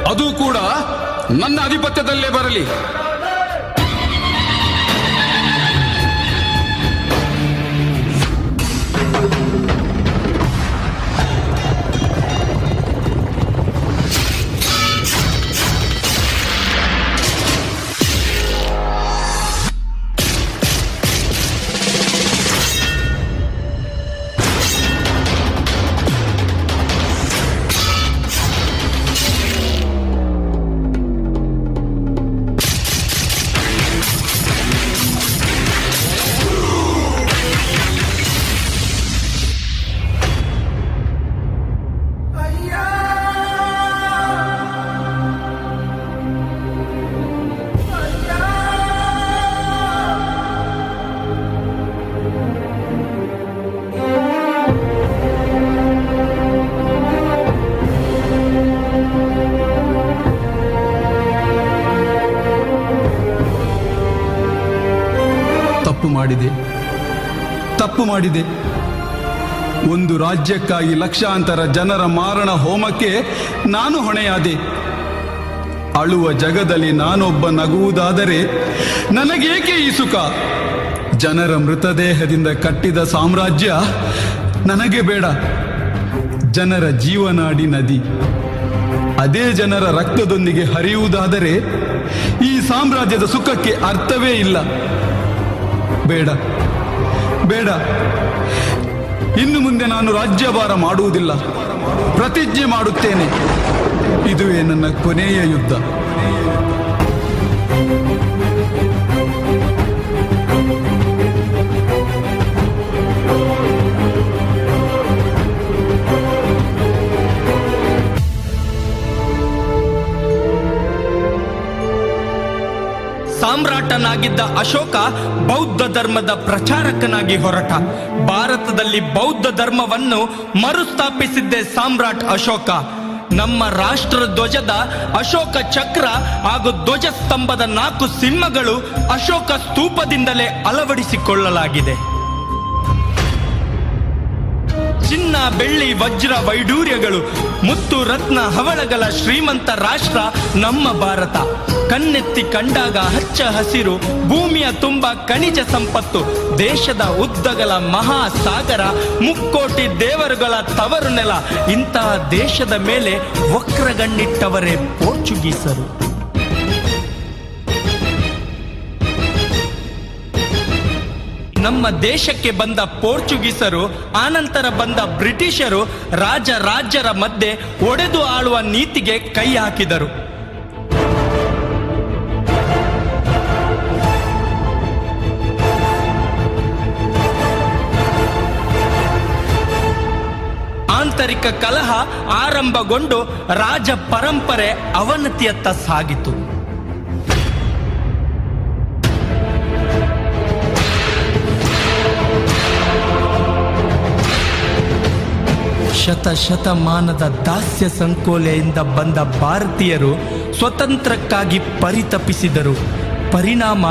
ಅದು ಕೂಡ ನನ್ನ ಆಧಿಪತ್ಯದಲ್ಲೇ ಬರಲಿ. ತಪ್ಪು ಮಾಡಿದೆ, ತಪ್ಪು ಮಾಡಿದೆ. ಒಂದು ರಾಜ್ಯಕ್ಕಾಗಿ ಲಕ್ಷಾಂತರ ಜನರ ಮಾರಣ ಹೋಮಕ್ಕೆ ನಾನು ಹೊಣೆಯಾದೆ. ಅಳುವ ಜಗದಲ್ಲಿ ನಾನೊಬ್ಬ ನಗುವುದಾದರೆ ನನಗೇಕೆ ಈ ಸುಖ? ಜನರ ಮೃತದೇಹದಿಂದ ಕಟ್ಟಿದ ಸಾಮ್ರಾಜ್ಯ ನನಗೆ ಬೇಡ. ಜನರ ಜೀವನಾಡಿ ನದಿ, ಅದೇ ಜನರ ರಕ್ತದೊಂದಿಗೆ ಹರಿಯುವುದಾದರೆ ಈ ಸಾಮ್ರಾಜ್ಯದ ಸುಖಕ್ಕೆ ಅರ್ಥವೇ ಇಲ್ಲ. ಬೇಡ ಬೇಡ, ಇನ್ನು ಮುಂದೆ ನಾನು ರಾಜ್ಯಭಾರ ಮಾಡುವುದಿಲ್ಲ. ಪ್ರತಿಜ್ಞೆ ಮಾಡುತ್ತೇನೆ, ಇದುವೇ ನನ್ನ ಕೊನೆಯ ಯುದ್ಧ. ಸಾಮ್ರಾಟನಾಗಿದ್ದ ಅಶೋಕ ಬೌದ್ಧ ಧರ್ಮದ ಪ್ರಚಾರಕನಾಗಿ ಹೊರಟ. ಭಾರತದಲ್ಲಿ ಬೌದ್ಧ ಧರ್ಮವನ್ನು ಮರುಸ್ಥಾಪಿಸಿದ್ದೇ ಸಾಮ್ರಾಟ್ ಅಶೋಕ. ನಮ್ಮ ರಾಷ್ಟ್ರ ಧ್ವಜದ ಅಶೋಕ ಚಕ್ರ ಹಾಗೂ ಧ್ವಜಸ್ತಂಭದ 4 ಸಿಂಹಗಳು ಅಶೋಕ ಸ್ತೂಪದಿಂದಲೇ ಅಳವಡಿಸಿಕೊಳ್ಳಲಾಗಿದೆ. ಚಿನ್ನ, ಬೆಳ್ಳಿ, ವಜ್ರ, ವೈಡೂರ್ಯಗಳು, ಮುತ್ತು, ರತ್ನ, ಹವಳಗಳ ಶ್ರೀಮಂತ ರಾಷ್ಟ್ರ ನಮ್ಮ ಭಾರತ. ಕಣ್ಣೆತ್ತಿ ಕಂಡಾಗ ಹಚ್ಚ ಹಸಿರು, ಭೂಮಿಯ ತುಂಬ ಖನಿಜ ಸಂಪತ್ತು, ದೇಶದ ಉದ್ದಗಲ ಮಹಾಸಾಗರ, ಮುಕ್ಕೋಟಿ ದೇವರುಗಳ ತವರು ನೆಲ. ಇಂತಹ ದೇಶದ ಮೇಲೆ ವಕ್ರಗಣ್ಣಿಟ್ಟವರೇ ಪೋರ್ಚುಗೀಸರು. ನಮ್ಮ ದೇಶಕ್ಕೆ ಬಂದ ಪೋರ್ಚುಗೀಸರು, ಆನಂತರ ಬಂದ ಬ್ರಿಟಿಷರು ರಾಜ ರಾಜ್ಯರ ಮಧ್ಯೆ ಒಡೆದು ಆಳುವ ನೀತಿಗೆ ಕೈ ಹಾಕಿದರು. ಆಂತರಿಕ ಕಲಹ ಆರಂಭಗೊಂಡು ರಾಜ ಪರಂಪರೆ ಅವನತಿಯತ್ತ ಸಾಗಿತು. ಶತಶತಮಾನದ ದಾಸ್ಯ ಸಂಕೋಲೆಯಿಂದ ಬಂದ ಭಾರತೀಯರು ಸ್ವತಂತ್ರಕ್ಕಾಗಿ ಪರಿತಪಿಸಿದರು. ಪರಿಣಾಮ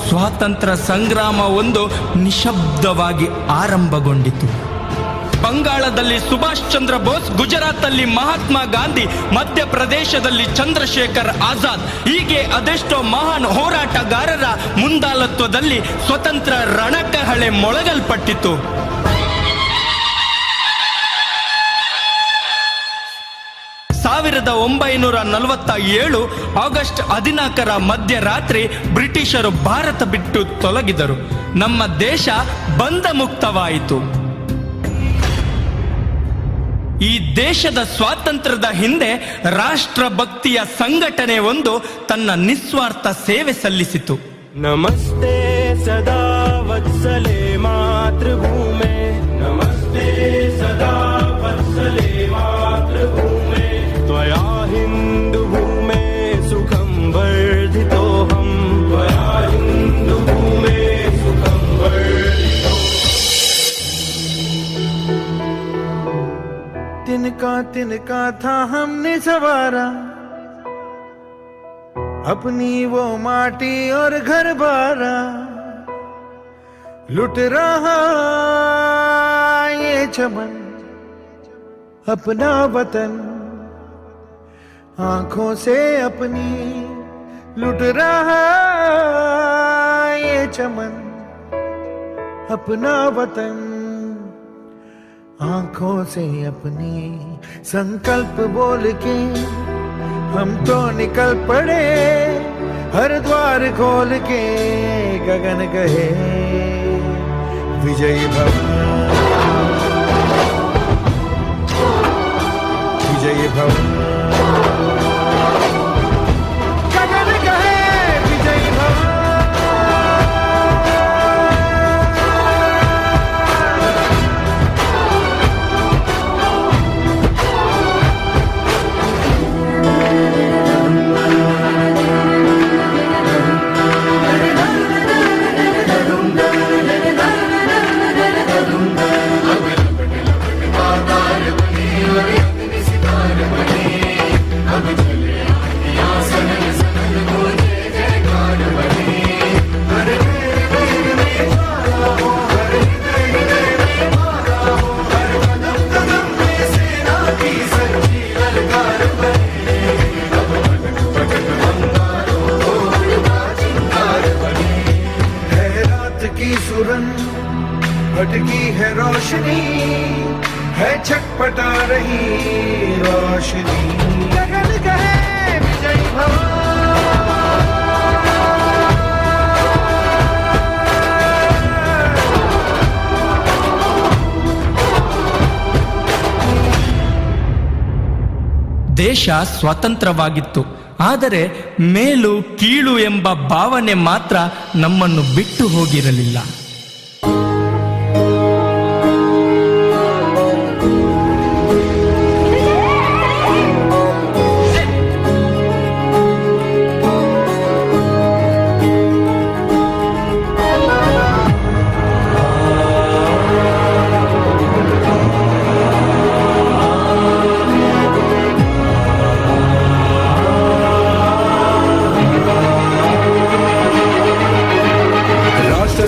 ಸ್ವಾತಂತ್ರ್ಯ ಸಂಗ್ರಾಮ ಒಂದು ನಿಶಬ್ದವಾಗಿ ಆರಂಭಗೊಂಡಿತು. ಬಂಗಾಳದಲ್ಲಿ ಸುಭಾಷ್ ಚಂದ್ರ ಬೋಸ್, ಗುಜರಾತಲ್ಲಿ ಮಹಾತ್ಮ ಗಾಂಧಿ, ಮಧ್ಯಪ್ರದೇಶದಲ್ಲಿ ಚಂದ್ರಶೇಖರ್ ಆಜಾದ್, ಹೀಗೆ ಅದೆಷ್ಟೋ ಮಹಾನ್ ಹೋರಾಟಗಾರರ ಮುಂದಾಳತ್ವದಲ್ಲಿ ಸ್ವತಂತ್ರ ರಣಕಹಳೆ ಮೊಳಗಲ್ಪಟ್ಟಿತು. 1947 ಆಗಸ್ಟ್ 14ರ ಮಧ್ಯರಾತ್ರಿ ಬ್ರಿಟಿಷರು ಭಾರತ ಬಿಟ್ಟು ತೊಲಗಿದರು. ನಮ್ಮ ದೇಶ ಬಂಧ ಮುಕ್ತವಾಯಿತು. ಈ ದೇಶದ ಸ್ವಾತಂತ್ರ್ಯದ ಹಿಂದೆ ರಾಷ್ಟ್ರಭಕ್ತಿಯ ಸಂಘಟನೆ ಒಂದು ತನ್ನ ನಿಸ್ವಾರ್ಥ ಸೇವೆ ಸಲ್ಲಿಸಿತು. ನಮಸ್ತೆ ಸದಾ ವತ್ಸಲೆ ಮಾತೃಭೂಮೆ, ನಮಸ್ತೆ ಸದಾ ವತ್ಸಲೆ ಮಾತೃಭೂಮೆ, ತ್ವಯಾ ಹಿಂದೂ ಭೂಮೆ ಸುಖಂ ವರ್ಧಿತೋಹಂ, ತ್ವಯಾ ಹಿಂದೂ ಭೂಮೆ ಸುಖಂ ವರ್ಧಿತೋ. तिनका तिनका था हमने सवारा, अपनी वो माटी और घर बारा, लुट रहा ये चमन अपना वतन, आंखों से अपनी लुट रहा ये चमन अपना वतन, आंखों से अपनी संकल्प बोल के हम तो निकल पड़े, हर द्वार खोल के गगन कहे विजयी भव, विजयी भव, गगन कहे विजयी भव। सितार बने। की सुरंग भटकी है रोशनी, है छटपटा रही रोशनी। गगन कहे विजयी भव। ದೇಶ ಸ್ವತಂತ್ರವಾಗಿತ್ತು, ಆದರೆ ಮೇಲು ಕೀಳು ಎಂಬ ಭಾವನೆ ಮಾತ್ರ ನಮ್ಮನ್ನು ಬಿಟ್ಟು ಹೋಗಿರಲಿಲ್ಲ.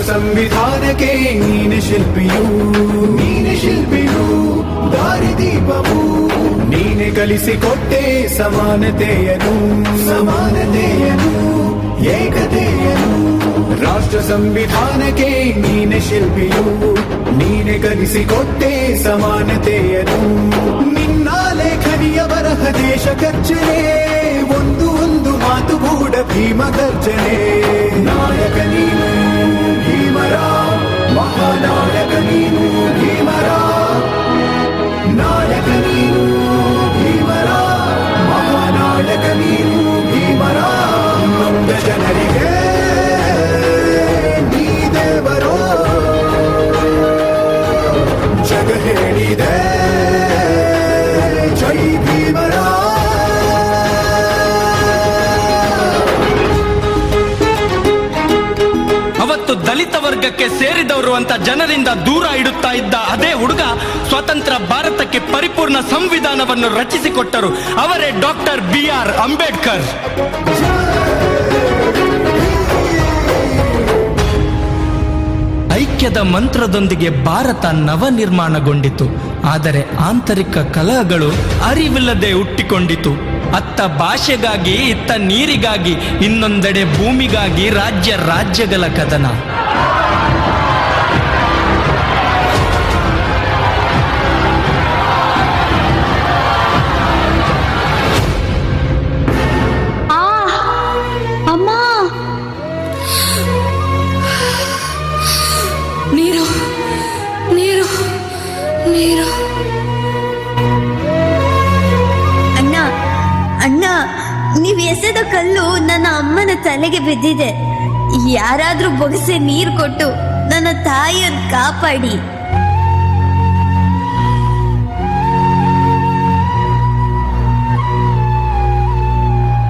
ಸಂವಿಧಾನಕ್ಕೆ ನೀನೆ ಶಿಲ್ಪಿಯು, ನೀನೆ ಶಿಲ್ಪಿಯು, ದಾರಿದೀಪವು ನೀನೆ ಕಲಿಸಿಕೊಟ್ಟೆ ಸಮಾನತೆಯನು, ಸಮಾನತೆಯನು, ಏಕತೆಯನು. ರಾಷ್ಟ್ರ ಸಂವಿಧಾನಕ್ಕೆ ನೀನೆ ಶಿಲ್ಪಿಯು, ನೀನೆ ಕಲಿಸಿಕೊಟ್ಟೆ ಸಮಾನತೆಯನು. ನಿನ್ನ ಲೇಖನಿಯ ಬರಹ ದೇಶ ಕರ್ಜನೆ, ಒಂದು ಒಂದು ಮಾತು ಕೂಡ ಭೀಮ ಗರ್ಜನೆ. ನಾಯಕ ನೀನು ಭೀಮರ, ಮಹಾನಾಯಕ ನೀನು ಭೀಮರ, ನಾಯಕ ನೀನು ಭೀಮರ, ಮಹಾನಾಯಕ ನೀನು ಭೀಮರ. ನೊಂದ ಜನರಿಗೆ ನೀ ದೇವರೋ, ಜಗ ಹೇಳಿದೆ ಜೈ ಭೀಮರ. ಅವತ್ತು ದಲಿತ ವರ್ಗಕ್ಕೆ ಸೇರಿದವರು ಅಂತ ಜನರಿಂದ ದೂರ ಇಡುತ್ತಾ ಇದ್ದ ಅದೇ ಹುಡುಗ ಸ್ವತಂತ್ರ ಭಾರತಕ್ಕೆ ಪರಿಪೂರ್ಣ ಸಂವಿಧಾನವನ್ನು ರಚಿಸಿಕೊಟ್ಟರು. ಅವರೇ ಡಾಕ್ಟರ್ ಬಿ ಆರ್ ಅಂಬೇಡ್ಕರ್. ಐಕ್ಯದ ಮಂತ್ರದೊಂದಿಗೆ ಭಾರತ ನವನಿರ್ಮಾಣಗೊಂಡಿತು. ಆದರೆ ಆಂತರಿಕ ಕಲಹಗಳು ಅರಿವಿಲ್ಲದೆ ಹುಟ್ಟಿಕೊಂಡಿತು. ಅತ್ತ ಭಾಷೆಗಾಗಿ, ಇತ್ತ ನೀರಿಗಾಗಿ, ಇನ್ನೊಂದೆಡೆ ಭೂಮಿಗಾಗಿ ರಾಜ್ಯ ರಾಜ್ಯಗಳ ಕದನ. ಅಮ್ಮ, ನೀರು ನೀರು ನೀರು. ಅಣ್ಣ ಅಣ್ಣ, ನೀವ್ ಎಸೆದ ಕಲ್ಲು ನನ್ನ ಅಮ್ಮನ ತಲೆಗೆ ಬಿದ್ದಿದೆ. ಯಾರಾದ್ರೂ ಬೊಗಸೆ ನೀರು ಕೊಟ್ಟು ನನ್ನ ತಾಯಿಯನ್ನು ಕಾಪಾಡಿ.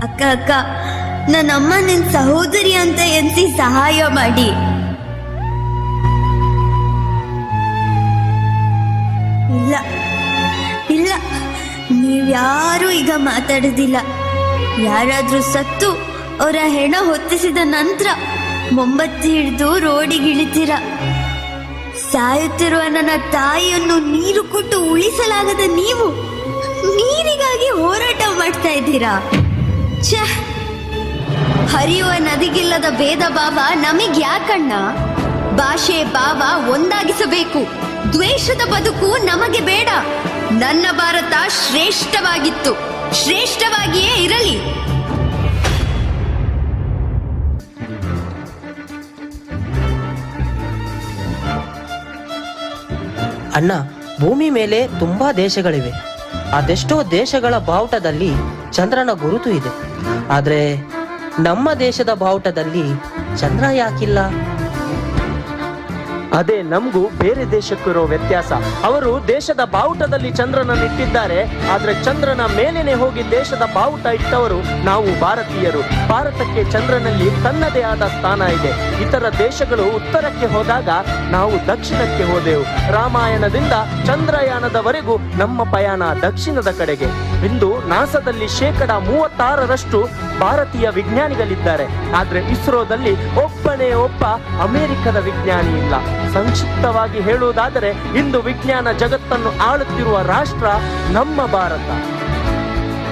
ಅಕ್ಕ ಅಕ್ಕ, ನನ್ನಮ್ಮ ನಿನ್ ಸಹೋದರಿ ಅಂತ ಎನ್ಸಿ ಸಹಾಯ ಮಾಡಿ. ಇಲ್ಲ ಇಲ್ಲ, ನೀವ್ಯಾರೂ ಈಗ ಮಾತಾಡೋದಿಲ್ಲ. ಯಾರಾದ್ರೂ ಸತ್ತು ಅವರ ಹೆಣ ಹೊತ್ತಿಸಿದ ನಂತರ ಮೊಂಬತ್ತಿ ಹಿಡಿದು ರೋಡಿಗಿಳಿತೀರ. ಸಾಯುತ್ತಿರುವ ನನ್ನ ತಾಯಿಯನ್ನು ನೀರು ಕೊಟ್ಟು ಉಳಿಸಲಾಗದ ನೀವು ನೀರಿಗಾಗಿ ಹೋರಾಟ ಮಾಡ್ತಾ ಇದ್ದೀರಾ. ಛೇ, ಹರಿಯುವ ನದಿಗಿಲ್ಲದ ಭೇದ ಭಾವ ನಮಗ್ ಯಾಕಣ್ಣ? ಭಾಷೆ ಭಾವ ಒಂದಾಗಿಸಬೇಕು. ದ್ವೇಷದ ಬದುಕು ನಮಗೆ ಬೇಡ. ನನ್ನ ಭಾರತ ಶ್ರೇಷ್ಠವಾಗಿತ್ತು, ಶ್ರೇಷ್ಠವಾಗಿಯೇ ಇರಲಿ. ಅಣ್ಣ, ಭೂಮಿ ಮೇಲೆ ತುಂಬಾ ದೇಶಗಳಿವೆ. ಅದೆಷ್ಟೋ ದೇಶಗಳ ಬಾವುಟದಲ್ಲಿ ಚಂದ್ರನ ಗುರುತು ಇದೆ. ಆದ್ರೆ ನಮ್ಮ ದೇಶದ ಬಾವುಟದಲ್ಲಿ ಚಂದ್ರ ಯಾಕಿಲ್ಲ? ಅದೇ ನಮಗೂ ಬೇರೆ ದೇಶಕ್ಕಿರೋ ವ್ಯತ್ಯಾಸ. ಅವರು ದೇಶದ ಬಾವುಟದಲ್ಲಿ ಚಂದ್ರನನ್ನಿಟ್ಟಿದ್ದಾರೆ, ಆದ್ರೆ ಚಂದ್ರನ ಮೇಲೇನೆ ಹೋಗಿ ದೇಶದ ಬಾವುಟ ಇಟ್ಟವರು ನಾವು ಭಾರತೀಯರು. ಭಾರತಕ್ಕೆ ಚಂದ್ರನಲ್ಲಿ ತನ್ನದೇ ಆದ ಸ್ಥಾನ ಇದೆ. ಇತರ ದೇಶಗಳು ಉತ್ತರಕ್ಕೆ ಹೋದಾಗ ನಾವು ದಕ್ಷಿಣಕ್ಕೆ ಹೋದೆವು. ರಾಮಾಯಣದಿಂದ ಚಂದ್ರಯಾನದವರೆಗೂ ನಮ್ಮ ಪಯಣ ದಕ್ಷಿಣದ ಕಡೆಗೆ. ಇಂದು ನಾಸಾದಲ್ಲಿ 36% ಭಾರತೀಯ ವಿಜ್ಞಾನಿಗಳಿದ್ದಾರೆ. ಆದ್ರೆ ಇಸ್ರೋದಲ್ಲಿ ಒಬ್ಬನೇ ಒಬ್ಬ ಅಮೆರಿಕದ ವಿಜ್ಞಾನಿ ಇಲ್ಲ. ಸಂಕ್ಷಿಪ್ತವಾಗಿ ಹೇಳುವುದಾದರೆ, ಇಂದು ವಿಜ್ಞಾನ ಜಗತ್ತನ್ನು ಆಳುತ್ತಿರುವ ರಾಷ್ಟ್ರ ನಮ್ಮ ಭಾರತ.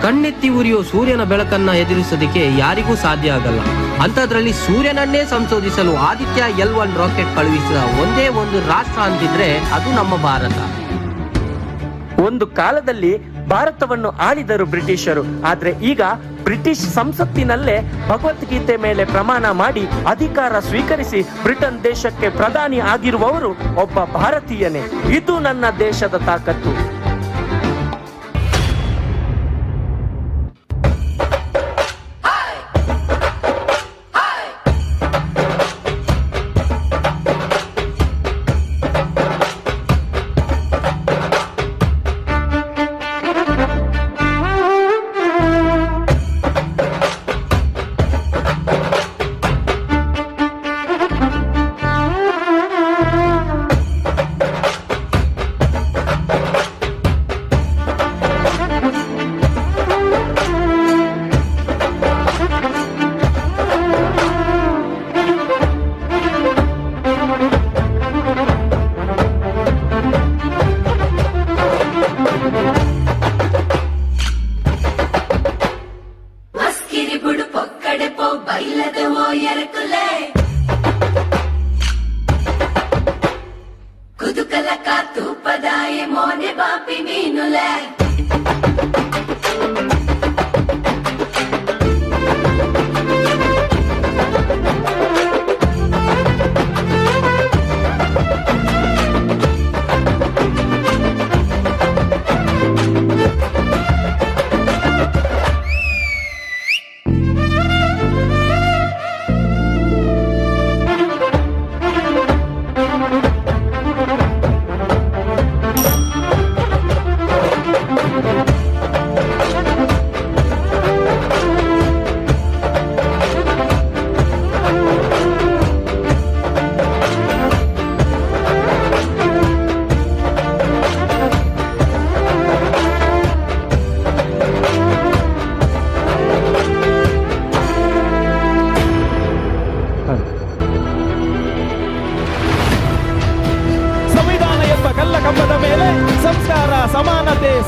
ಕಣ್ಣೆತ್ತಿ ಉರಿಯೋ ಸೂರ್ಯನ ಬೆಳಕನ್ನ ಎದುರಿಸೋದಿಕ್ಕೆ ಯಾರಿಗೂ ಸಾಧ್ಯ ಆಗಲ್ಲ. ಅಂಥದ್ರಲ್ಲಿ ಸೂರ್ಯನನ್ನೇ ಸಂಶೋಧಿಸಲು ಆದಿತ್ಯ L1 rocket ಕಳುಹಿಸಿದ ಒಂದೇ ಒಂದು ರಾಷ್ಟ್ರ ಅಂತಿದ್ರೆ ಅದು ನಮ್ಮ ಭಾರತ. ಒಂದು ಕಾಲದಲ್ಲಿ ಭಾರತವನ್ನು ಆಳಿದರು ಬ್ರಿಟಿಷರು. ಆದ್ರೆ ಈಗ ಬ್ರಿಟಿಷ್ ಸಂಸತ್ತಿನಲ್ಲೇ ಭಗವದ್ಗೀತೆ ಮೇಲೆ ಪ್ರಮಾಣ ಮಾಡಿ ಅಧಿಕಾರ ಸ್ವೀಕರಿಸಿ ಬ್ರಿಟನ್ ದೇಶಕ್ಕೆ ಪ್ರಧಾನಿ ಆಗಿರುವವರು ಒಬ್ಬ ಭಾರತೀಯನೇ. ಇದು ನನ್ನ ದೇಶದ ತಾಕತ್ತು.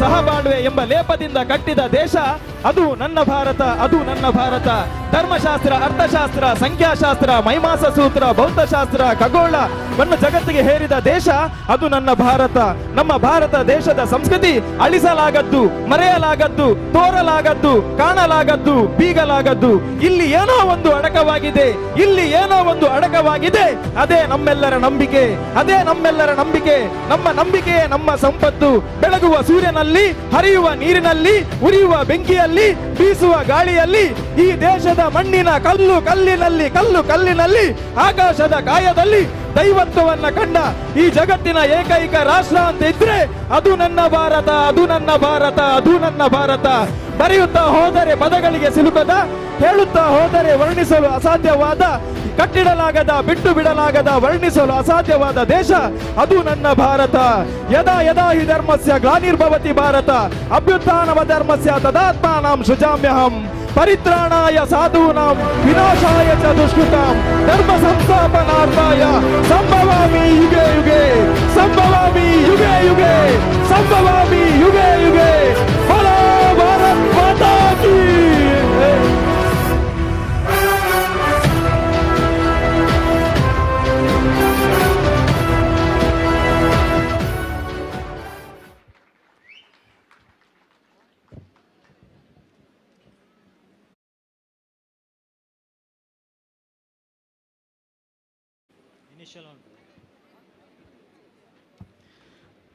ಸಹಬಾಳ್ವೆ ಎಂಬ ಲೇಪದಿಂದ ಕಟ್ಟಿದ ದೇಶ ಅದು ನನ್ನ ಭಾರತ, ಅದು ನನ್ನ ಭಾರತ. ಧರ್ಮಶಾಸ್ತ್ರ, ಅರ್ಥಶಾಸ್ತ್ರ, ಸಂಖ್ಯಾಶಾಸ್ತ್ರ, ಮೈಮಾಸ ಸೂತ್ರ, ಭೌತಶಾಸ್ತ್ರ, ಖಗೋಳವನ್ನು ಜಗತ್ತಿಗೆ ಹೇರಿದ ದೇಶ ಅದು ನನ್ನ ಭಾರತ. ನಮ್ಮ ಭಾರತ ದೇಶದ ಸಂಸ್ಕೃತಿ ಅಳಿಸಲಾಗದ್ದು, ಮರೆಯಲಾಗದ್ದು, ತೋರಲಾಗದ್ದು, ಕಾಣಲಾಗದ್ದು, ಬೀಗಲಾಗದ್ದು. ಇಲ್ಲಿ ಏನೋ ಒಂದು ಅಡಕವಾಗಿದೆ, ಇಲ್ಲಿ ಏನೋ ಒಂದು ಅಡಕವಾಗಿದೆ. ಅದೇ ನಮ್ಮೆಲ್ಲರ ನಂಬಿಕೆ, ಅದೇ ನಮ್ಮೆಲ್ಲರ ನಂಬಿಕೆ. ನಮ್ಮ ನಂಬಿಕೆಯೇ ನಮ್ಮ ಸಂಪತ್ತು. ಬೆಳಗುವ ಸೂರ್ಯನಲ್ಲಿ, ಹರಿಯುವ ನೀರಿನಲ್ಲಿ, ಉರಿಯುವ ಬೆಂಕಿಯಲ್ಲಿ, ಬೀಸುವ ಗಾಳಿಯಲ್ಲಿ, ಈ ದೇಶದ ಮಣ್ಣಿನ ಕಲ್ಲು ಕಲ್ಲಿನಲ್ಲಿ, ಕಲ್ಲು ಕಲ್ಲಿನಲ್ಲಿ, ಆಕಾಶದ ಕಾಯದಲ್ಲಿ ದೈವತ್ವವನ್ನ ಕಂಡ ಈ ಜಗತ್ತಿನ ಏಕೈಕ ರಾಷ್ಟ್ರ ಅಂತ ಇದ್ರೆ ಅದು ನನ್ನ ಭಾರತ, ಅದು ನನ್ನ ಭಾರತ, ಅದು ನನ್ನ ಭಾರತ. ಬರೆಯುತ್ತಾ ಹೋದರೆ ಪದಗಳಿಗೆ ಸಿಲುಕದ, ಹೇಳುತ್ತಾ ಹೋದರೆ ವರ್ಣಿಸಲು ಅಸಾಧ್ಯವಾದ, ಕಟ್ಟಿಡಲಾಗದ, ಬಿಟ್ಟು ಬಿಡಲಾಗದ, ವರ್ಣಿಸಲು ಅಸಾಧ್ಯವಾದ ದೇಶ ಅದು ನನ್ನ ಭಾರತ. ಯದಾ ಯದಾ ಹಿ ಧರ್ಮಸ್ಯ ಗ್ಲಾನಿರ್ಭವತಿ ಭಾರತ, ಅಭ್ಯುತ್ಥಾನವ ಧರ್ಮಸ್ಯ ತದಾತ್ಮಾನಾಂ ಸೃಜಾಮ್ಯಹಂ, ಪರಿತ್ರಾಣಾಯ ಸಾಧೂನಾಂ ವಿನಾಶಾಯ ಚ ದುಷ್ಕೃತಾಂ, ಧರ್ಮ ಸಂಸ್ಥಾಪನಾರ್ಥಾಯ ಸಂಭವಾಮಿ ಯುಗೆ ಯುಗೆ, ಸಂಭವಾಮಿ ಯುಗೆ ಯುಗೆ, ಸಂಭವಾಮಿ ಯುಗೆ ಯುಗೆ. ಬಲೋ ಭಾರತ್ ಮಾತಾ ಕೀ.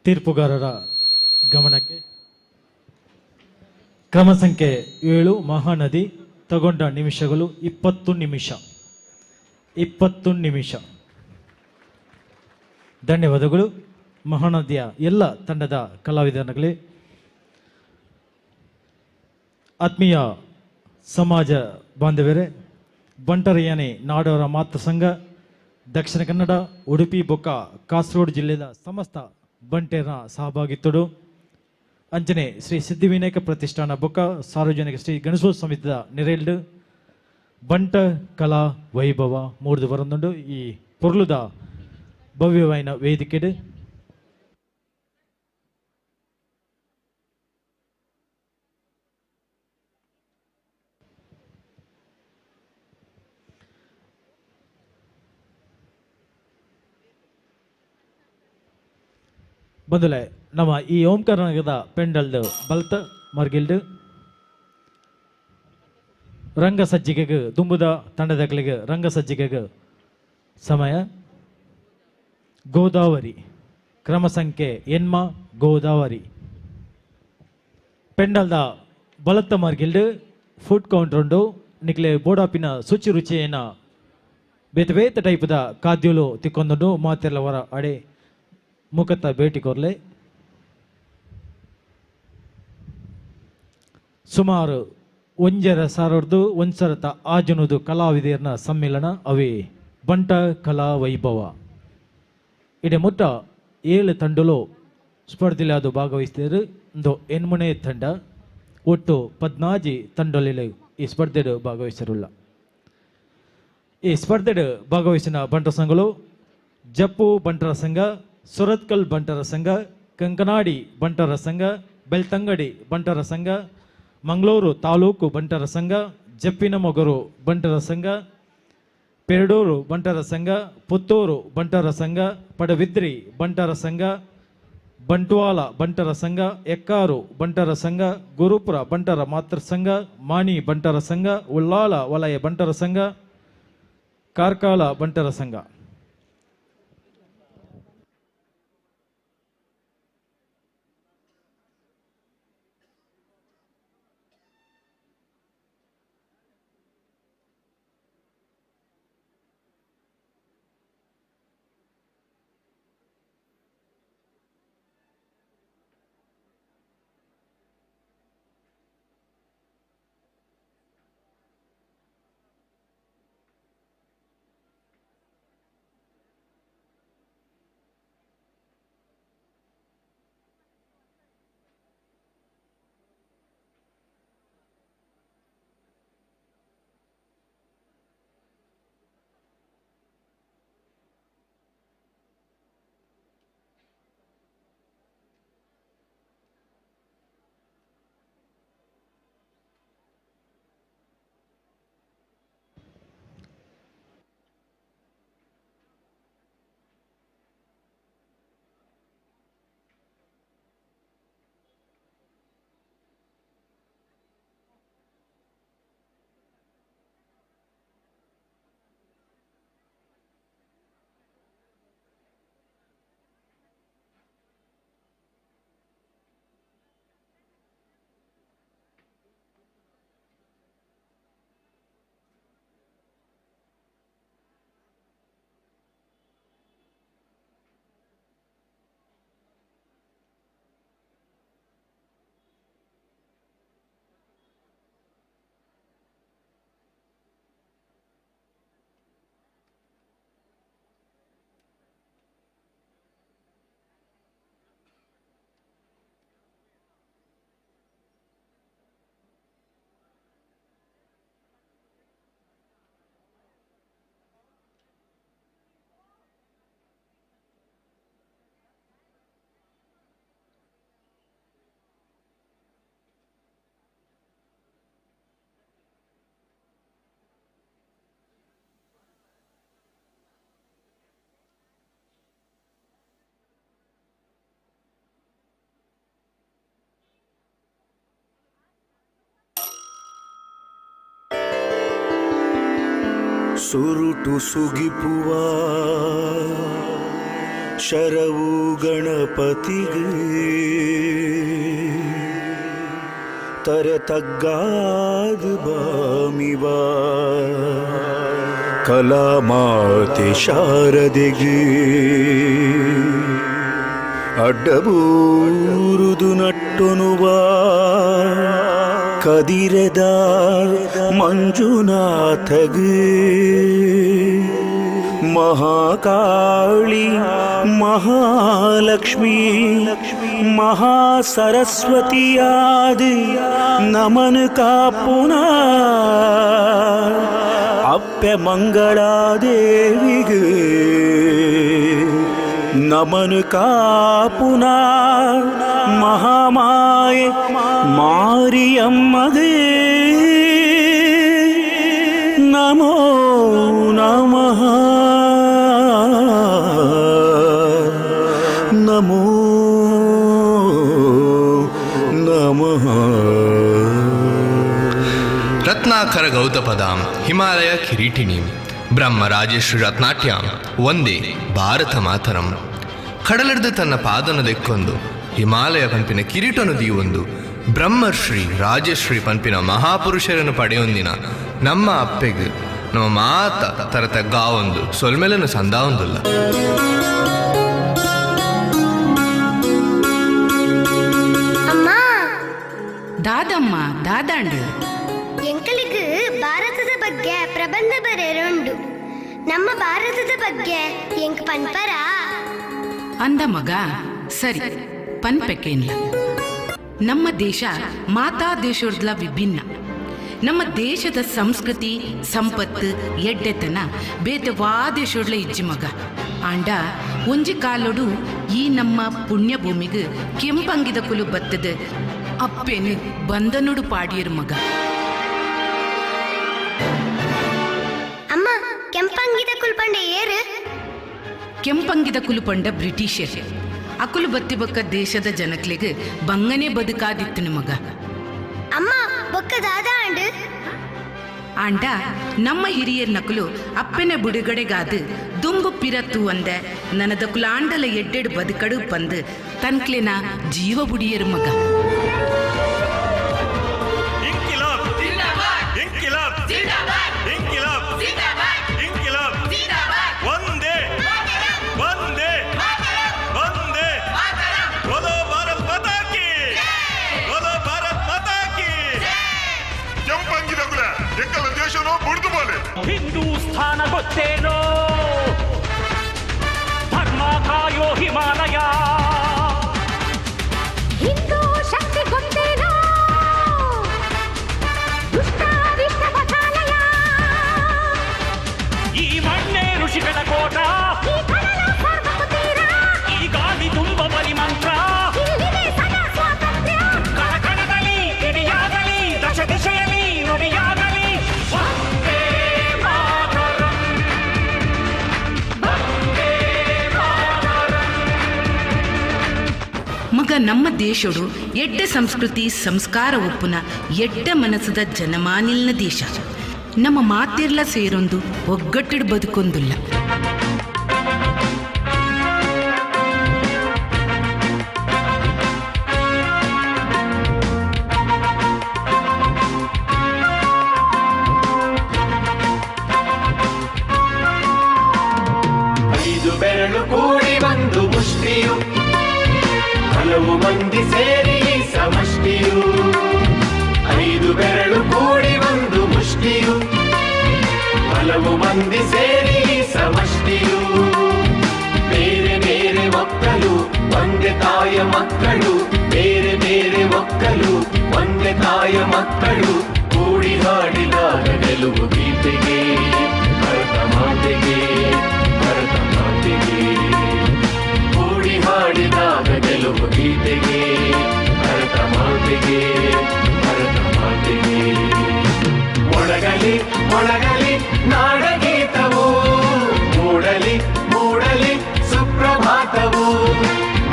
ತೀರ್ಪುಗಾರರ ಗಮನಕ್ಕೆ ಕ್ರಮ ಸಂಖ್ಯೆ 7 ಮಹಾನದಿ ತಗೊಂಡ ನಿಮಿಷಗಳು 20 ನಿಮಿಷ, 20 ನಿಮಿಷ. ಧನ್ಯವಾದಗಳು ಮಹಾನದಿಯ ಎಲ್ಲ ತಂಡದ ಕಲಾವಿದರುಗಳೇ. ಆತ್ಮೀಯ ಸಮಾಜ ಬಾಂಧವ್ಯರೇ, ಬಂಟರಯಾನೆ ನಾಡೋರ ಮಾತೃ ಸಂಘ ದಕ್ಷಿಣ ಕನ್ನಡ, ಉಡುಪಿ ಬೊಕ್ಕ ಕಾಸರಗೋಡು ಜಿಲ್ಲೆಯ ಸಮಸ್ತ ಬಂಟೆರ ಸಹಭಾಗಿತ್ತಡು ಅಂಚನೆ ಶ್ರೀ ಸಿದ್ಧಿವಿನಾಯಕ ಪ್ರತಿಷ್ಠಾನ ಬೊಕ್ಕ ಸಾರ್ವಜನಿಕ ಶ್ರೀ ಗಣೇಶೋತ್ಸವ ಸಮಿತಿಯ ನೆರೆಲ್ಡು ಬಂಟ ಕಲಾ ವೈಭವ ಮೂರ್ದು ಬರಂದುಂಡು. ಈ ಪೊರ್ಲುದ ಭವ್ಯವಾಯಿನ ವೇದಿಕೆಡು ಬಂದುಲೆ ನಮ್ಮ ಈ ಓಂಕಾರ ನಗರದ ಪೆಂಡಲ್ದು ಬಲ್ತ ಮರ್ಗಿಲ್ಡು ರಂಗ ಸಜ್ಜಿಗೆಗೆ ದುಂಬುದ ತಂಡದಗಳಿಗೆ ರಂಗ ಸಜ್ಜಿಗೆಗೆ ಸಮಯ ಗೋದಾವರಿ ಕ್ರಮ ಸಂಖ್ಯೆ ಎನ್ಮ ಗೋದಾವರಿ ಪೆಂಡಲ್ದ ಬಲತ್ತ ಮಾರ್ಗಿಲ್ಡು ಫುಡ್ ಕೌಂಟರ್ ಉಂಡು ನಿಕ್ಲೆ ಬೋಡಾಪಿನ ಶುಚಿ ರುಚಿಯನ್ನ ಬೇತೆ ಬೇತೆ ಟೈಪದ ಖಾದ್ಯಲು ತಿಕ್ಕೊಂದುಂಡು ಮಾತೆಲ್ಲ ವರ ಅಡೆ ಮುಖತ್ತ ಭೇಟಿ ಕೊರ್ಲೆ. ಸುಮಾರು 1,500 1,000 ಆಜುನುದು ಕಲಾವಿದರ್ನ ಸಮ್ಮೇಳನ ಅವೇ ಬಂಟ ಕಲಾ ವೈಭವ. ಇಡೆ ಮುಟ್ಟ 7 ತಂಡಲು ಸ್ಪರ್ಧೆಲಿ ಅದು ಭಾಗವಹಿಸಿದರು. ಒಂದು 8ನೇ ತಂಡ ಒಟ್ಟು 14 ತಂಡಲಿ ಈ ಸ್ಪರ್ಧೆಡು ಭಾಗವಹಿಸಿರಲ್ಲ. ಈ ಸ್ಪರ್ಧೆಡು ಭಾಗವಹಿಸಿನ ಬಂಟರ ಸಂಘಗಳು ಜಪ್ಪು ಬಂಟರ ಸಂಘ, ಸುರತ್ಕಲ್ ಬಂಟರ ಸಂಘ, ಕಂಕನಾಡಿ ಬಂಟರ ಸಂಘ, ಬೆಳ್ತಂಗಡಿ ಬಂಟರ ಸಂಘ, ಮಂಗಳೂರು ತಾಲೂಕು ಬಂಟರ ಸಂಘ, ಜಪ್ಪಿನಮೊಗರು ಬಂಟರ ಸಂಘ, ಪೆರಡೂರು ಬಂಟರ ಸಂಘ, ಪುತ್ತೂರು ಬಂಟರ ಸಂಘ, ಪಡವಿದ್ರಿ ಬಂಟರ ಸಂಘ, ಬಂಟ್ವಾಳ ಬಂಟರ ಸಂಘ, ಎಕ್ಕಾರು ಬಂಟರ ಸಂಘ, ಗುರುಪುರ ಬಂಟರ ಮಾತೃ ಸಂಘ, ಮಾಣಿ ಬಂಟರ ಸಂಘ, ಉಳ್ಳಾಲ ವಲಯ ಬಂಟರ ಸಂಘ, ಕಾರ್ಕಳ ಬಂಟರ ಸಂಘ. ಸುರುಟು ಸುಗಿಪುವ ಶರವು ಗಣಪತಿಗೆ ತರೆ ತಗ್ಗಾದು ಬಾಮಿವ ಕಲಾಮಾತೆ ಶಾರದೆಗೆ ಅಡ್ಡಬೂರುದು ನಟ್ಟೊನುವ ಕದಿರೆದ ಮಂಜುನಾಥಗೆ ಮಹಾಕಾಳಿ ಮಹಾಲಕ್ಷ್ಮೀ ಮಹಾಸರಸ್ವತಿಯಾದ ನಮನ ಕಾಪುನ ಅಪ್ಪೆ ಮಂಗಳಾದೇವಿಗೆ ನಮನ ಕಾಪುನ ಮಹಾಮಾಯೆ ಮಾರಿಯಮ್ಮಗೆ ನಮೋ ನಮಃ ನಮೋ ರತ್ನಾಕರ ಗೌತಪದಾಂ ಹಿಮಾಲಯ ಕಿರೀಟಿಣೀಂ ಬ್ರಹ್ಮ ರಾಜೇಶ್ರೀ ರತ್ನಾಟ್ಯಾಂ ಒಂದೇ ಭಾರತ ಮಾತರಂ. ಕಡಲಿಡ್ದು ತನ್ನ ಪಾದನ ದೆಕ್ಕೊಂದು ಹಿಮಾಲಯ ಪಂಪಿನ ಕಿರೀಟನು ದೀವೊಂದು ಬ್ರಹ್ಮಶ್ರೀ ರಾಜಶ್ರೀ ಪಂಪಿನ ಮಹಾಪುರುಷರನ್ನು ಪಡೆಯೊಂದಿನ ನಮ್ಮ ಅಪ್ಪೆಗ್ ನಮ್ಮ ಮಾತ ತರತ ಗಾವೊಂದು ಸೊಲ್ಮೆಲನು ಸಂದಾವೊಂದುಲ್ಲ. ಅಮ್ಮ ದಾದಮ್ಮ ದಾದಾಂಡು ಎಂಕಲಿಗೆ ಭಾರತದ ಬಗ್ಗೆ ಪ್ರಬಂಧ ಬರೆಯರುಂಡು. ನಮ್ಮ ಭಾರತದ ಬಗ್ಗೆ ಎಂಕ್ ಪನ್ಪರ ಅಂದ ಮಗ ಸರಿ ಪನ್ಪೆಕೇನ್ಲ. ನಮ್ಮ ದೇಶ ಮಾತಾ ದೇಶದ ವಿಭಿನ್ನ. ನಮ್ಮ ದೇಶದ ಸಂಸ್ಕೃತಿ ಸಂಪತ್ತು ಎಡ್ಡೆತನ ಬೇತವಾ ದೇಶೋಡ್ಲ ಇಜ್ಜಿ ಮಗ. ಆಂಡ ಒಂಜಿ ಕಾಲೊಡು ಈ ನಮ್ಮ ಪುಣ್ಯ ಭೂಮಿಗೆ ಕೆಂಪಂಗಿದ ಕುಲು ಬತ್ತದ ಅಪ್ಪೇನು ಬಂದನುಡು ಪಾಡಿಯರು ಮಗ. ಅಮ್ಮ ಕೆಂಪಂಗಿದ ಕುಲ್ಪಂಡ ಏರು? ಕೆಂಪಂಗಿದ ಕುಲುಪಂಡ ಬ್ರಿಟಿಷರ್ ಅಕುಲು ಬತ್ತಿ ಬೊಕ್ಕ ದೇಶದ ಜನಕ್ಲೆಗ್ ಬಂಗನೆ ಬದುಕಾದಿತ್ತನು ಮಗ. ಅಮ್ಮ ಬೊಕ್ಕ ದಾದ ಆಂಡ್? ಆಂಡ ನಮ್ಮ ಹಿರಿಯರ್ ನಕಲು ಅಪ್ಪನ ಬಿಡುಗಡೆಗಾದು ದುಂಬು ಪಿರತ್ತು ಅಂದ ನನದ ಕುಲಾಂಡಲ ಎಡ್ಡೆಡು ಬದುಕಡು ಬಂದು ತನ್ಕ್ಲೆನ ಜೀವ ಬುಡಿಯರು ಮಗ. ಇಂಕಿಲಾಬ್ ಇಂಕಿಲಾಬ್ ಇಂಕಿಲಾಬ್ ಇಂಕಿಲಾಬ್ ಒಂದೇ ಒಂದೇ ಒಂದೇ ಬೋಲೋ ಭಾರತ್ ಮಾತಾ ಕಿ, ಬೋಲೋ ಭಾರತ್ ಮಾತಾ ಕಿ. ಕೆಂಪಂಗಿದಗುಲ ಎಂಕಲ ದೇಶನೋ ಬುಡ್ದು ಬೋಲೆ. ಹಿಂದೂಸ್ಥಾನ ಗೊತ್ತೇನೋ, ಧರ್ಮ ಕಾಯೋ ಹಿಮಾಲಯ. ಹಿಂದೂ ಶಕ್ತಿ ಗೊತ್ತೇನೋ, ದುಷ್ಟಾರಿಷ್ಟ ವಧಾಲಯ. ಈ ಮಣ್ಣೇ ಋಷಿಗಳ ಕೋಟ, ಈ ಕಡಲ ಸರ್ವಕುಟೀರ, ಈ ಗಾಳಿ ತುಂಬ ಬಲಿ ಮಂತ್ರ. ಇಲ್ಲಿದೆ ಸದಾ ಸ್ವಾತಂತ್ರ್ಯ. ಕಣಕಣದಲ್ಲಿ ಕಿಡಿಯಾಗಲಿ, ದಶ ದಿಶೆಯಲ್ಲಿ ನುಡಿಯಾಗಲಿ, ವಂದೇ ಮಾತರಂ, ವಂದೇ ಮಾತರಂ. ಮಗ ನಮ್ಮ ದೇಶಡು ಎಡ್ಡೆ ಸಂಸ್ಕೃತಿ ಸಂಸ್ಕಾರ ಒಪ್ಪುನ ಎಡ್ಡೆ ಮನಸ್ಸದ ಜನಮಾನಿಲ್ನ ದೇಶ. ನಮ್ಮ ಮಾತಿರ್ಲ ಸೇರೊಂದು ಒಗ್ಗಟ್ಟಿಡ್ ಬದುಕೊಂದುಲ್ಲ. ಐದು ಬೆರಳು ಕೂಡಿ ಒಂದು ಮುಷ್ಟಿಯು, ಹಲವು ಮಂದಿ ಸೇರಿ ಈ ಸಮಷ್ಟಿಯು. ಐದು ಬೆರಳು ಕೂಡಿ ಒಂದು ಮುಷ್ಟಿಯು, ಹಲವು ಮಂದಿ ಸೇರಿ ಈ ಸಮಷ್ಟಿಯು. ಬೇರೆ ಬೇರೆ ಒಕ್ಕಲು ಒಂದೇ ತಾಯ ಮಕ್ಕಳು, ಬೇರೆ ಬೇರೆ ಒಕ್ಕಲು ಒಂದೇ ತಾಯ ಮಕ್ಕಳು. ಕೂಡಿ ಹಾಡಿದಾಗ ಗೆಲುವು ಗೀತೆಗೆ, ಭರತ ಮಾತೆಗೆ, ಭರತ ಮಾತೆಗೆ. ಕೂಡಿ ಹಾಡಿದಾಗ ಗೆಲುವು ಗೀತೆಗೆ, ಭರತ ಮಾತೆಗೆ, ಭರತ ಮಾತೆಗೆ. ಮೊಳಗಲಿ ಮೊಳಗಲಿ ನಾಡಗೀತವು, ಮೂಡಲಿ ಮೂಡಲಿ ಸುಪ್ರಭಾತವು.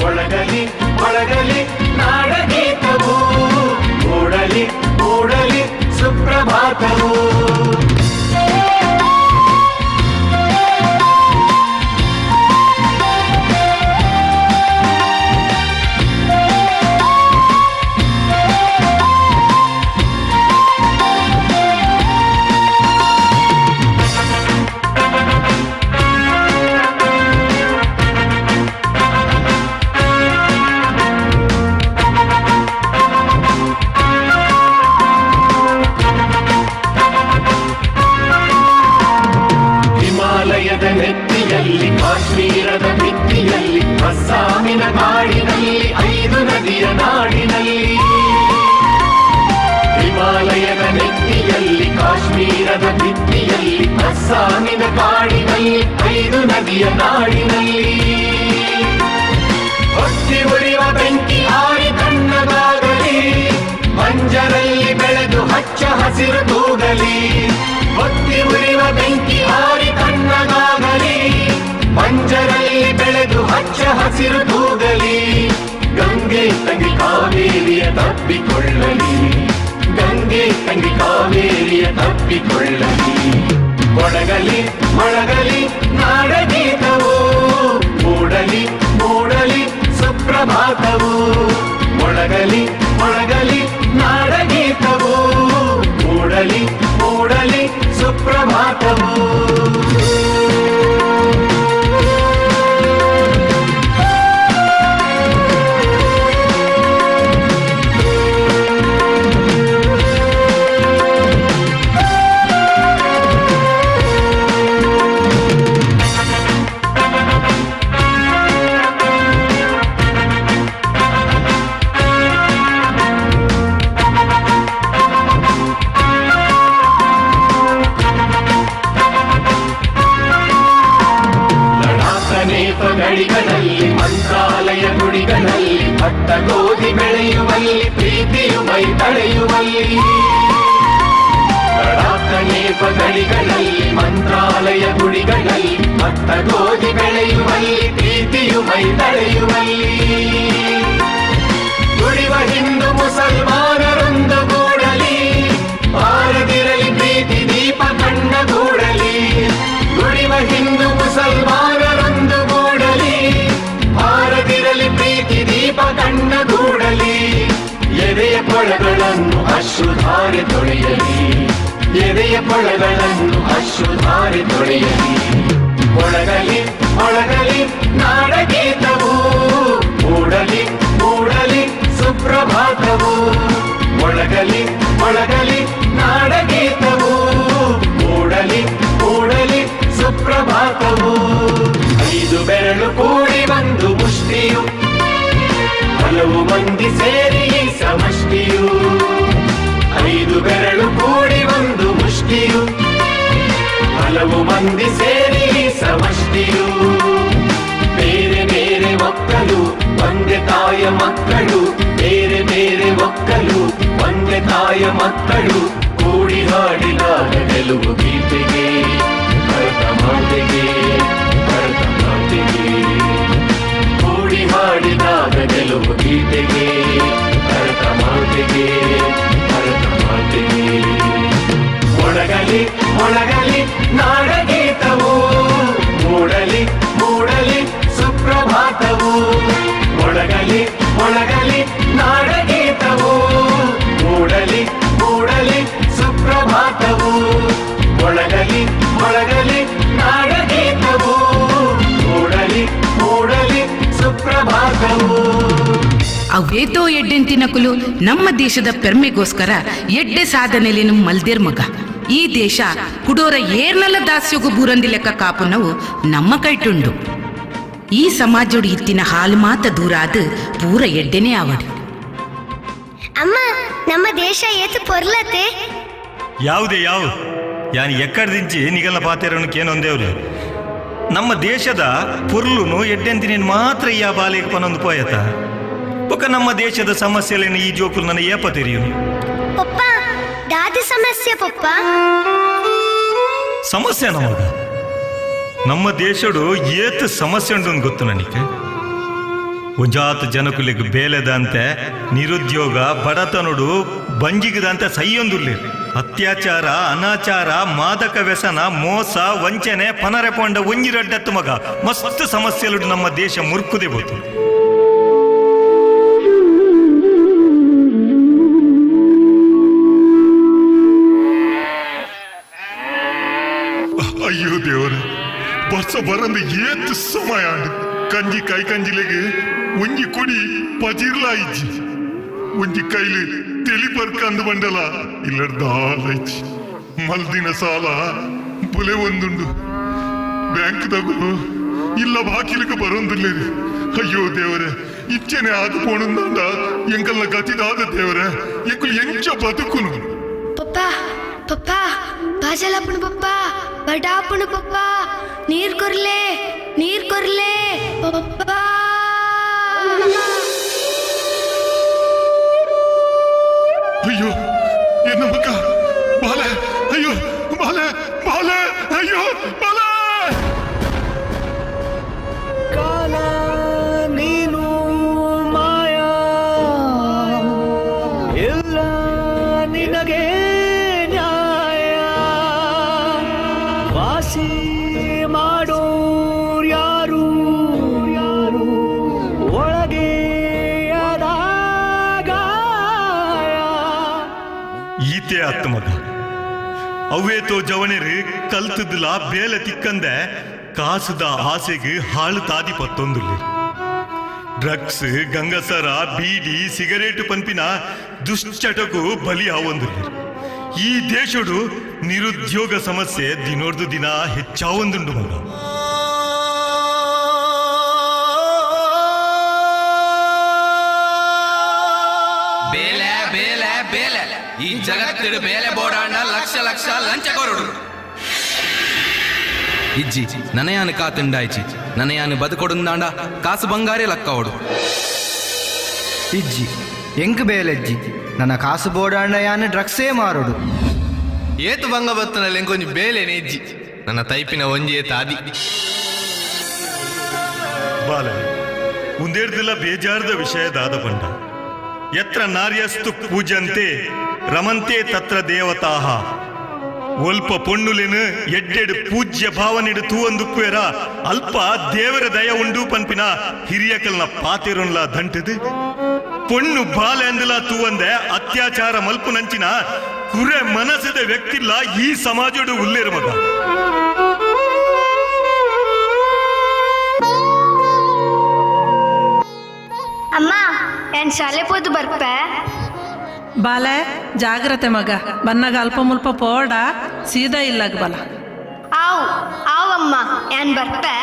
ಮೊಳಗಲಿ ಮೊಳಗಲಿ ನಾಡಗೀತವು, ಮೂಡಲಿ ಮೂಡಲಿ ಸುಪ್ರಭಾತವು. ಹಿಮಾಲಯದ ನೆತ್ತಿಯಲ್ಲಿ, ಕಾಶ್ಮೀರದ ಭಿತ್ತಿಯಲ್ಲಿ, ಅಸ್ಸಾಮಿನ ಕಾಡಿನಲ್ಲಿ, ಐದು ನದಿಯ ನಾಡಿನಲ್ಲಿ. ಹಿಮಾಲಯದ ನೆತ್ತಿಯಲ್ಲಿ, ಕಾಶ್ಮೀರದ ಭಿತ್ತಿಯಲ್ಲಿ, ಅಸ್ಸಾಮಿನ ಕಾಡಿನಲ್ಲಿ, ಐದು ನದಿಯ ನಾಡಿನಲ್ಲಿ. ಹೊತ್ತಿ ಉರಿಯುವ ಬೆಂಕಿ ಆರಿ ತಣ್ಣಗಾಗಲಿ, ಬಂಜರಲ್ಲಿ ಬೆಳೆದು ಹಚ್ಚ ಹಸಿರು ತೂಗಲಿ. ಹೊತ್ತಿ ಉರಿಯುವ ಬೆಂಕಿ ಆರಿ ತಣ್ಣಗಾಗಲಿ, ಬಂಜರಲ್ಲಿ ಬೆಳೆದು ಹಚ್ಚ ಹಸಿರು ತೂಗಲಿ. ಗಂಗೆ ತಂಗಿ ಕಾವೇರಿಯ ತಬ್ಬಿಕೊಳ್ಳಲಿ, ಗಂಗೆ ತಂಗಿ ಕಾವೇರಿಯ ತಪ್ಪಿಕೊಳ್ಳಲಿ. ಮೊಳಗಲಿ ಮೊಳಗಲಿ ನಾಡಗೀತವು, ಮೂಡಲಿ ಮೂಡಲಿ ಸುಪ್ರಭಾತವು. ಮೊಳಗಲಿ ಮೊಳಗಲಿ ನಾಡಗೀತವು, ಮೂಡಲಿ ಮೂಡಲಿ ಸುಪ್ರಭಾತವು. ಗಡಿಗಳಲ್ಲಿ ಮಂತ್ರಾಲಯ ಗುಡಿಗಳಲ್ಲಿ ಭತ್ತ ಗೋಧಿ ಬೆಳೆಯುವಲ್ಲಿ ಪ್ರೀತಿಯು ಮೈ ತಳೆಯುವಲ್ಲಿ. ಲಡಾಖನೇಪ ಗಡಿಗಳಲ್ಲಿ ಮಂತ್ರಾಲಯ ಗುಡಿಗಳಲ್ಲಿ ಭತ್ತ ಗೋಧಿ ಬೆಳೆಯುವಲ್ಲಿ ಪ್ರೀತಿಯು ಮೈ ತಳೆಯುವಲ್ಲಿ. ದುಡಿವ ಹಿಂದೂ ಮುಸಲ್ಮಾನರೊಂದು ಗೂಡಲಿ, ಬಾರದಿರಲಿ ಪ್ರೀತಿ ದೀಪ ಕಣ್ಣಗೂಡಲಿ. ದುಡಿವ ಹಿಂದೂ ಮುಸಲ್ಮಾನರೊಂದು ಗೂಡಲಿ, ಬಾರದಿರಲಿ ಪ್ರೀತಿ ದೀಪ ಕಣ್ಣಗೂಡಲಿ. ಎದೆಯ ಕೊಳಗಳನ್ನು ಅಶ್ರುಧಾರೆ ತೊಳೆಯಲಿ, ಎದೆಯ ಕೊಳಗಳನ್ನು ಅಶ್ರುಧಾರೆ ತೊಳೆಯಲಿ. ಮೊಳಗಲಿ ಮೊಳಗಲಿ ನಾಡಗೀತವು, ಮೂಡಲಿ ಮೂಡಲಿ ಸುಪ್ರಭಾತವು. ಮೊಳಗಲಿ ಮೊಳಗಲಿ ನಾಡಗೀತವು, ಮೂಡಲಿ ಮೂಡಲಿ ಸುಪ್ರಭಾತವು. ಐದು ಬೆರಳು ಕೂಡಿ ಒಂದು ಮುಷ್ಟಿಯು, ಹಲವು ಮಂದಿ ಸೇರಿ ಈ ಸಮಷ್ಟಿಯು. ಐದು ಬೆರಳು ಕೂಡಿ ಒಂದು ಮುಷ್ಟಿಯು, ಹಲವು ಮಂದಿ ಸೇರಿ ಈ ಸಮಷ್ಟಿಯು. ಬೇರೆ ಬೇರೆ ಒಕ್ಕಲು ಒಂದೇ ತಾಯ ಮಕ್ಕಳು, ಬೇರೆ ಬೇರೆ ಒಕ್ಕಲು ಒಂದೇ ತಾಯ ಮಕ್ಕಳು. ಕೂಡಿ ಹಾಡಿದಾಗ ಗೆಲುವು ಗೀತೆಗೆ, ಭರತ ಮಾತೆಗೆ, ಭರತ ಮಾತೆಗೆ. ಕೂಡಿ ಹಾಡಿದಾಗ ಗೆಲುವು ಗೀತೆಗೆ, ಭರತ ಮಾತೆಗೆ, ಭರತ ಮಾತೆಗೆ. ಮೊಳಗಲಿ ಮೊಳಗಲಿ ನಾಡಗೀತವು, ಮೂಡಲಿ ಮೂಡಲಿ ಸುಪ್ರಭಾತವು. ಮೊಳಗಲಿ ಮೊಳಗಲಿ ನಾಡಗೀತವು, ಮೂಡಲಿ ಮೂಡಲಿ ಸುಪ್ರಭಾತವು. ಮೊಳಗಲಿ ಮೊಳಗಲಿ ನಾಡಗೀತವು, ಮೂಡಲಿ ಮೂಡಲಿ ಸುಪ್ರಭಾತವು. ಅವೇತೋ ಎಡ್ಡೆಂತಿನಕುಲು ನಮ್ಮ ದೇಶದ ಪೆರ್ಮೆಗೋಸ್ಕರ ಎಡ್ಡೆ ಸಾಧನೆಲೇನು ಮಲ್ದೇರ್ ಮಗ. ಈ ದೇಶ ಕುಡೋರ ಏರ್ನಲ್ಲ ದಾಸ್ಯೋಗು ಬೂರಂದಿ ಲೆಕ್ಕ ಕಾಪುನವು ನಮ್ಮ ಕೈಟುಂಡು. ಈ ಸಮಾಜೋಡು ಇತ್ತಿನ ಹಾಲು ಮಾತ ದೂರ ಆದ ಪೂರ ಎಡ್ಡೆನೇ ಆವಡು. ಅಮ್ಮ, ನಮ್ಮ ದೇಶ ಏತು ಪೊರ್ಲತೆ. ಯಾವುದೇ ಯಾವ ಯಾನ್ ಎಕ್ಕಡ್ದಿಂಚಿ ನಿಗಲ್ಲ ಪಾತೇರನು ನಮ್ಮ ದೇಶದ ಪೊರ್ಲುನು ಎಡ್ಡೆಂತಿನೇನು ಮಾತ್ರ ಈ ಬಾಲೆಗೆ ಪನೊಂದು ಪೋಯತ. ಬೊಕ ನಮ್ಮ ದೇಶದ ಸಮಸ್ಯೆಲೇನು ಈ ಜೋಕುಲು ನನ್ನ ಏಪ ತೆರಿಯುನು. ಪಪ್ಪ, ದಾದಿ ಸಮಸ್ಯೆ ಪಪ್ಪ. ಸಮಸ್ಯೆ ನಮಗ ನಮ್ಮ ದೇಶಡು ಏತ್ ಸಮಸ್ಯೆ ಉಂಟು ಗೊತ್ತು ನನಗೆ. ಒಂಜಾತ ಜನಕುಲಿಗೆ ಬೇಲೆದಂತೆ ನಿರುದ್ಯೋಗ ಬಡತನುಡು ಬಂಜಿಗದಂತೆ ಸೈಯೊಂದುರ್ಲಿ ಅತ್ಯಾಚಾರ ಅನಾಚಾರ ಮಾದಕ ವ್ಯಸನ ಮೋಸ ವಂಚನೆ ಪನರೆ ಪೊಂಡ ಒಂಜಿರಡ್ಡತ್ತು ಮಗ ಮಸ್ತ್ ಸಮಸ್ಯೆಲು ನಮ್ಮ ದೇಶ ಮುರ್ಕುದೆ ಬೋತು. ಅಯ್ಯೋ ದೇವರೇ, ಬರ್ಸ ಬರಂದು ಏತ್ ಸಮಯ ಕಂಜಿ ಕೈ ಕಂಜಿಲೆಗೆ ಒಂಜಿ ಕೊಡಿ ಪಜಿರ್ಲಾ ಇಜ್ಜಿ ಒಂಜಿ ಕೈಲಿ ತೆಲಿ ಪರ್ಕಂದು ಬಂಡಲ ಇಲ್ಲರ್ದಾಲೈಚಿ ಮಲ್ದಿನ ಸಾಲ ಬುಲೆ ಒಂದುಂಡು ಬ್ಯಾಂಕ್ ತಗುಲು ಇಲ್ಲ ಬಾಕಿಲಿಗೆ ಬರೋಂದಿಲ್ಲೇರಿ. ಅಯ್ಯೋ ದೇವರೇ, ಇಚ್ಚನೆ ಆದು ಪೋಣಂದಾಂಡ ಎಂಕಲ್ನ ಗತಿದಾದ ದೇವರೇ, ಎಂಕುಲು ಎಂಚ ಬದುಕುನು. ಪಪ್ಪ ಪಪ್ಪ ಬಾಜಲಪ್ಪನ ಪಪ್ಪ ಬಡಾಪಣ ಪಪ್ಪ ನೀರ್ ಕೊರ್ಲೆ ನೀರ್ ಕೊರ್ಲೆ ಪಪ್ಪ. ಅಯ್ಯೋ ಎನ್ನ ಮಗ ಬಾಲೆ, ಅಯ್ಯೋ ಬಾಲೆ ಬಾಲೆ, ಅಯ್ಯೋ ಬಾಲೆ. ಕಾಲ ನೀನು ಮಾಯಾ ಇಲ್ಲ ನಿನ ಅವ್ವೇತೋ ಜವಣೆರು ಕಲ್ತದ್ಲ ಬೇಲೆ ತಿಕ್ಕಂದೆ ಕಾಸುದ ಆಸೆಗೆ ಹಾಳು ತಾದಿ ಪತ್ತೊಂದುಲ್ಲೆ. ಡ್ರಗ್ಸ್, ಗಂಗಸರ, ಬೀಡಿ, ಸಿಗರೇಟ್ ಪನ್ಪಿನ ದುಶ್ಚಟಕ್ಕೂ ಬಲಿ ಆವೊಂದುಲ್ಲೆ. ಈ ದೇಶಡು ನಿರುದ್ಯೋಗ ಸಮಸ್ಯೆ ದಿನೋರ್ದು ದಿನ ಹೆಚ್ಚಾವೊಂದುಂಡು ಮಗ. ಬೇಲೆ ಬೇಲೆ ಬೇಲೆ, ಈ ಜಗತ್ತಿಡು ಬೇಲೆ ಬೋಡಾಂಡ ಲಕ್ಷ ಲಕ್ಷ ಲಂಚ ಕೊರಡು. ಇಜ್ಜಿ ನನಯಾನು ಕಾತುಂಡಾಯ್ಚಿ, ನನಯಾನು ಬದುಕೊಡುಂದಾಂಡ ಕಾಸು ಬಂಗಾರೇ ಲಕ್ಕವಡು. ಇಜ್ಜಿ ಎಂಕ್ ಬೇಲೆಜ್ಜಿ, ನನ್ನ ಕಾಸು ಬೋಡಾಂಡ ಯಾನು ಡ್ರಗ್ಸೇ ಮಾರೋಡು. ಏತು ಬಂಗ ಬತ್ತನಲ್ಲಿ ಎಂಕೊಂಜಿ ಬೇಲೆನೆ ಇಜ್ಜಿ, ನನ್ನ ತೈಪಿನ ಒಂಜಿ ಏತ ಆದಿ. ಬಾಲೆ ಒಂದೇರ್ದಿಲ್ಲ ಬೇಜಾರದ ವಿಷಯದಾದ ಪಂಡ. ಯತ್ರ ನಾರ್ಯಸ್ತು ಪೂಜಂತೆ ರಮಂತೆ ತತ್ರ ದೇವತಾಹ. ಒಲ್ಪ ಪೊಣ್ಣುಲೆನು ಎಡ್ಡೆಡು ಪೂಜ್ಯ ಭಾವನೆಡು ತೂವಂದುಪ್ಪುವೆರ ಅಲ್ಪ ದೇವರ ದಯ ಉಂಡು ಪನ್ಪಿನ ಹಿರಿಯಕಲ್ನ ಪಾತೆರೊನ್ಲ ದಂಟದು. ಪೊಣ್ಣು ಬಾಲೆ ಅಂದಲ ತೂವಂದೆ ಅತ್ಯಾಚಾರ ಮಲ್ಪುನಂಚಿನ ಕುರೆ ಮನಸ್ಸದ ವ್ಯಕ್ತಿಲ್ಲ ಈ ಸಮಾಜಡು ಉಲ್ಲೇರು ಮಗ. ಅಮ್ಮ, ಏನ್ ಶಾಲೆ ಪೋದು ಬರ್ಪೆ? ಬಾಲೆ ಜಾಗ್ರತೆ ಮಗ, ಬನ್ನಾಗ ಅಲ್ಪ ಮುಲ್ಪ ಪೋಡ ಸೀದಾ ಇಲ್ಲಾಗ ಬಲ. ಆವ್ ಆವಮ್ಮ, ಏನ್ ಬರ್ಪೆ?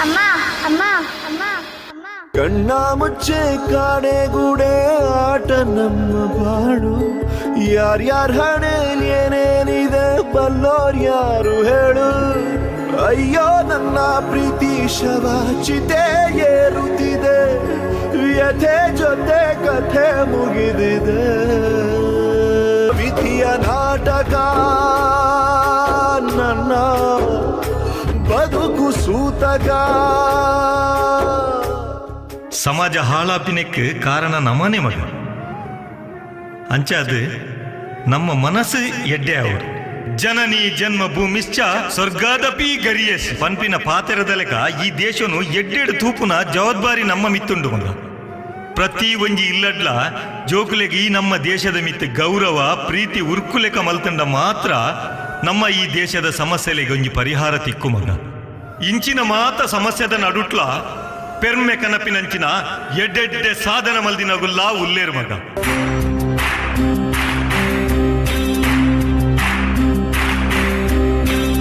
ಅಮ್ಮ ಅಮ್ಮ ಅಮ್ಮ. ಕಣ್ಣ ಮುಚ್ಚೆ ಕಾಡೆ ಗೂಡೆ ಆಟ ನಮ್ಮ ಬಾಳು. ಯಾರ್ಯಾರ ಹಣೆಯಲ್ಲಿ ಏನೇನಿದೆ ಬಲ್ಲೋರ್ ಯಾರು ಹೇಳು. ಅಯ್ಯೋ ನನ್ನ ಪ್ರೀತಿ ಶವ ಚಿತೆ ಏರುತ್ತಿದೆ, ವ್ಯಥೆ ಜೊತೆ ಕಥೆ ಮುಗಿದಿದೆ. ವಿಧಿಯ ನಾಟಕ ನನ್ನ ಬದುಕು ಸೂತಕ. ಸಮಾಜ ಹಾಳಾಪಿನಕ್ಕೆ ಕಾರಣ ನಮ್ಮನೆ ಮಗ. ಅಂಚಾದ ನಮ್ಮ ಮನಸ್ಸು ಎಡ್ಡೆ ಅವರು. ಜನನಿ ಜನ್ಮ ಭೂಮಿಶ್ಚ ಸ್ವರ್ಗಾದಪಿ ಗರಿಯಸ್ ಪನ್ಪಿನ ಪಾತೆರದಲೆಕ ಈ ದೇಶನು ಎಡ್ಡೆಡು ತೂಪುನ ಜವಾಬ್ದಾರಿ ನಮ್ಮ ಮಿತ್ತುಂಡು ಮಗ. ಪ್ರತಿ ಒಂಜಿ ಇಲ್ಲಡ್ಲ ಜೋಕುಲೆಗೆ ಈ ನಮ್ಮ ದೇಶದ ಮಿತ್ತು ಗೌರವ ಪ್ರೀತಿ ಉರ್ಕುಲೆಕ ಮಲ್ತಂಡ ಮಾತ್ರ ನಮ್ಮ ಈ ದೇಶದ ಸಮಸ್ಯೆಲೆಗೆ ಒಂಜಿ ಪರಿಹಾರ ತಿಕ್ಕು ಮಗ. ಇಂಚಿನ ಮಾತ ಸಮಸ್ಯೆದ ನಡುಟ್ಲ ಪೆರ್ಮೆ ಕನಪಿನಂಚಿನ ಎಡ್ಡೆಡ್ಡೆ ಸಾಧನ ಮಲ್ದಿನಗುಲ್ಲಾ ಉಲ್ಲೇರು ಮಗ.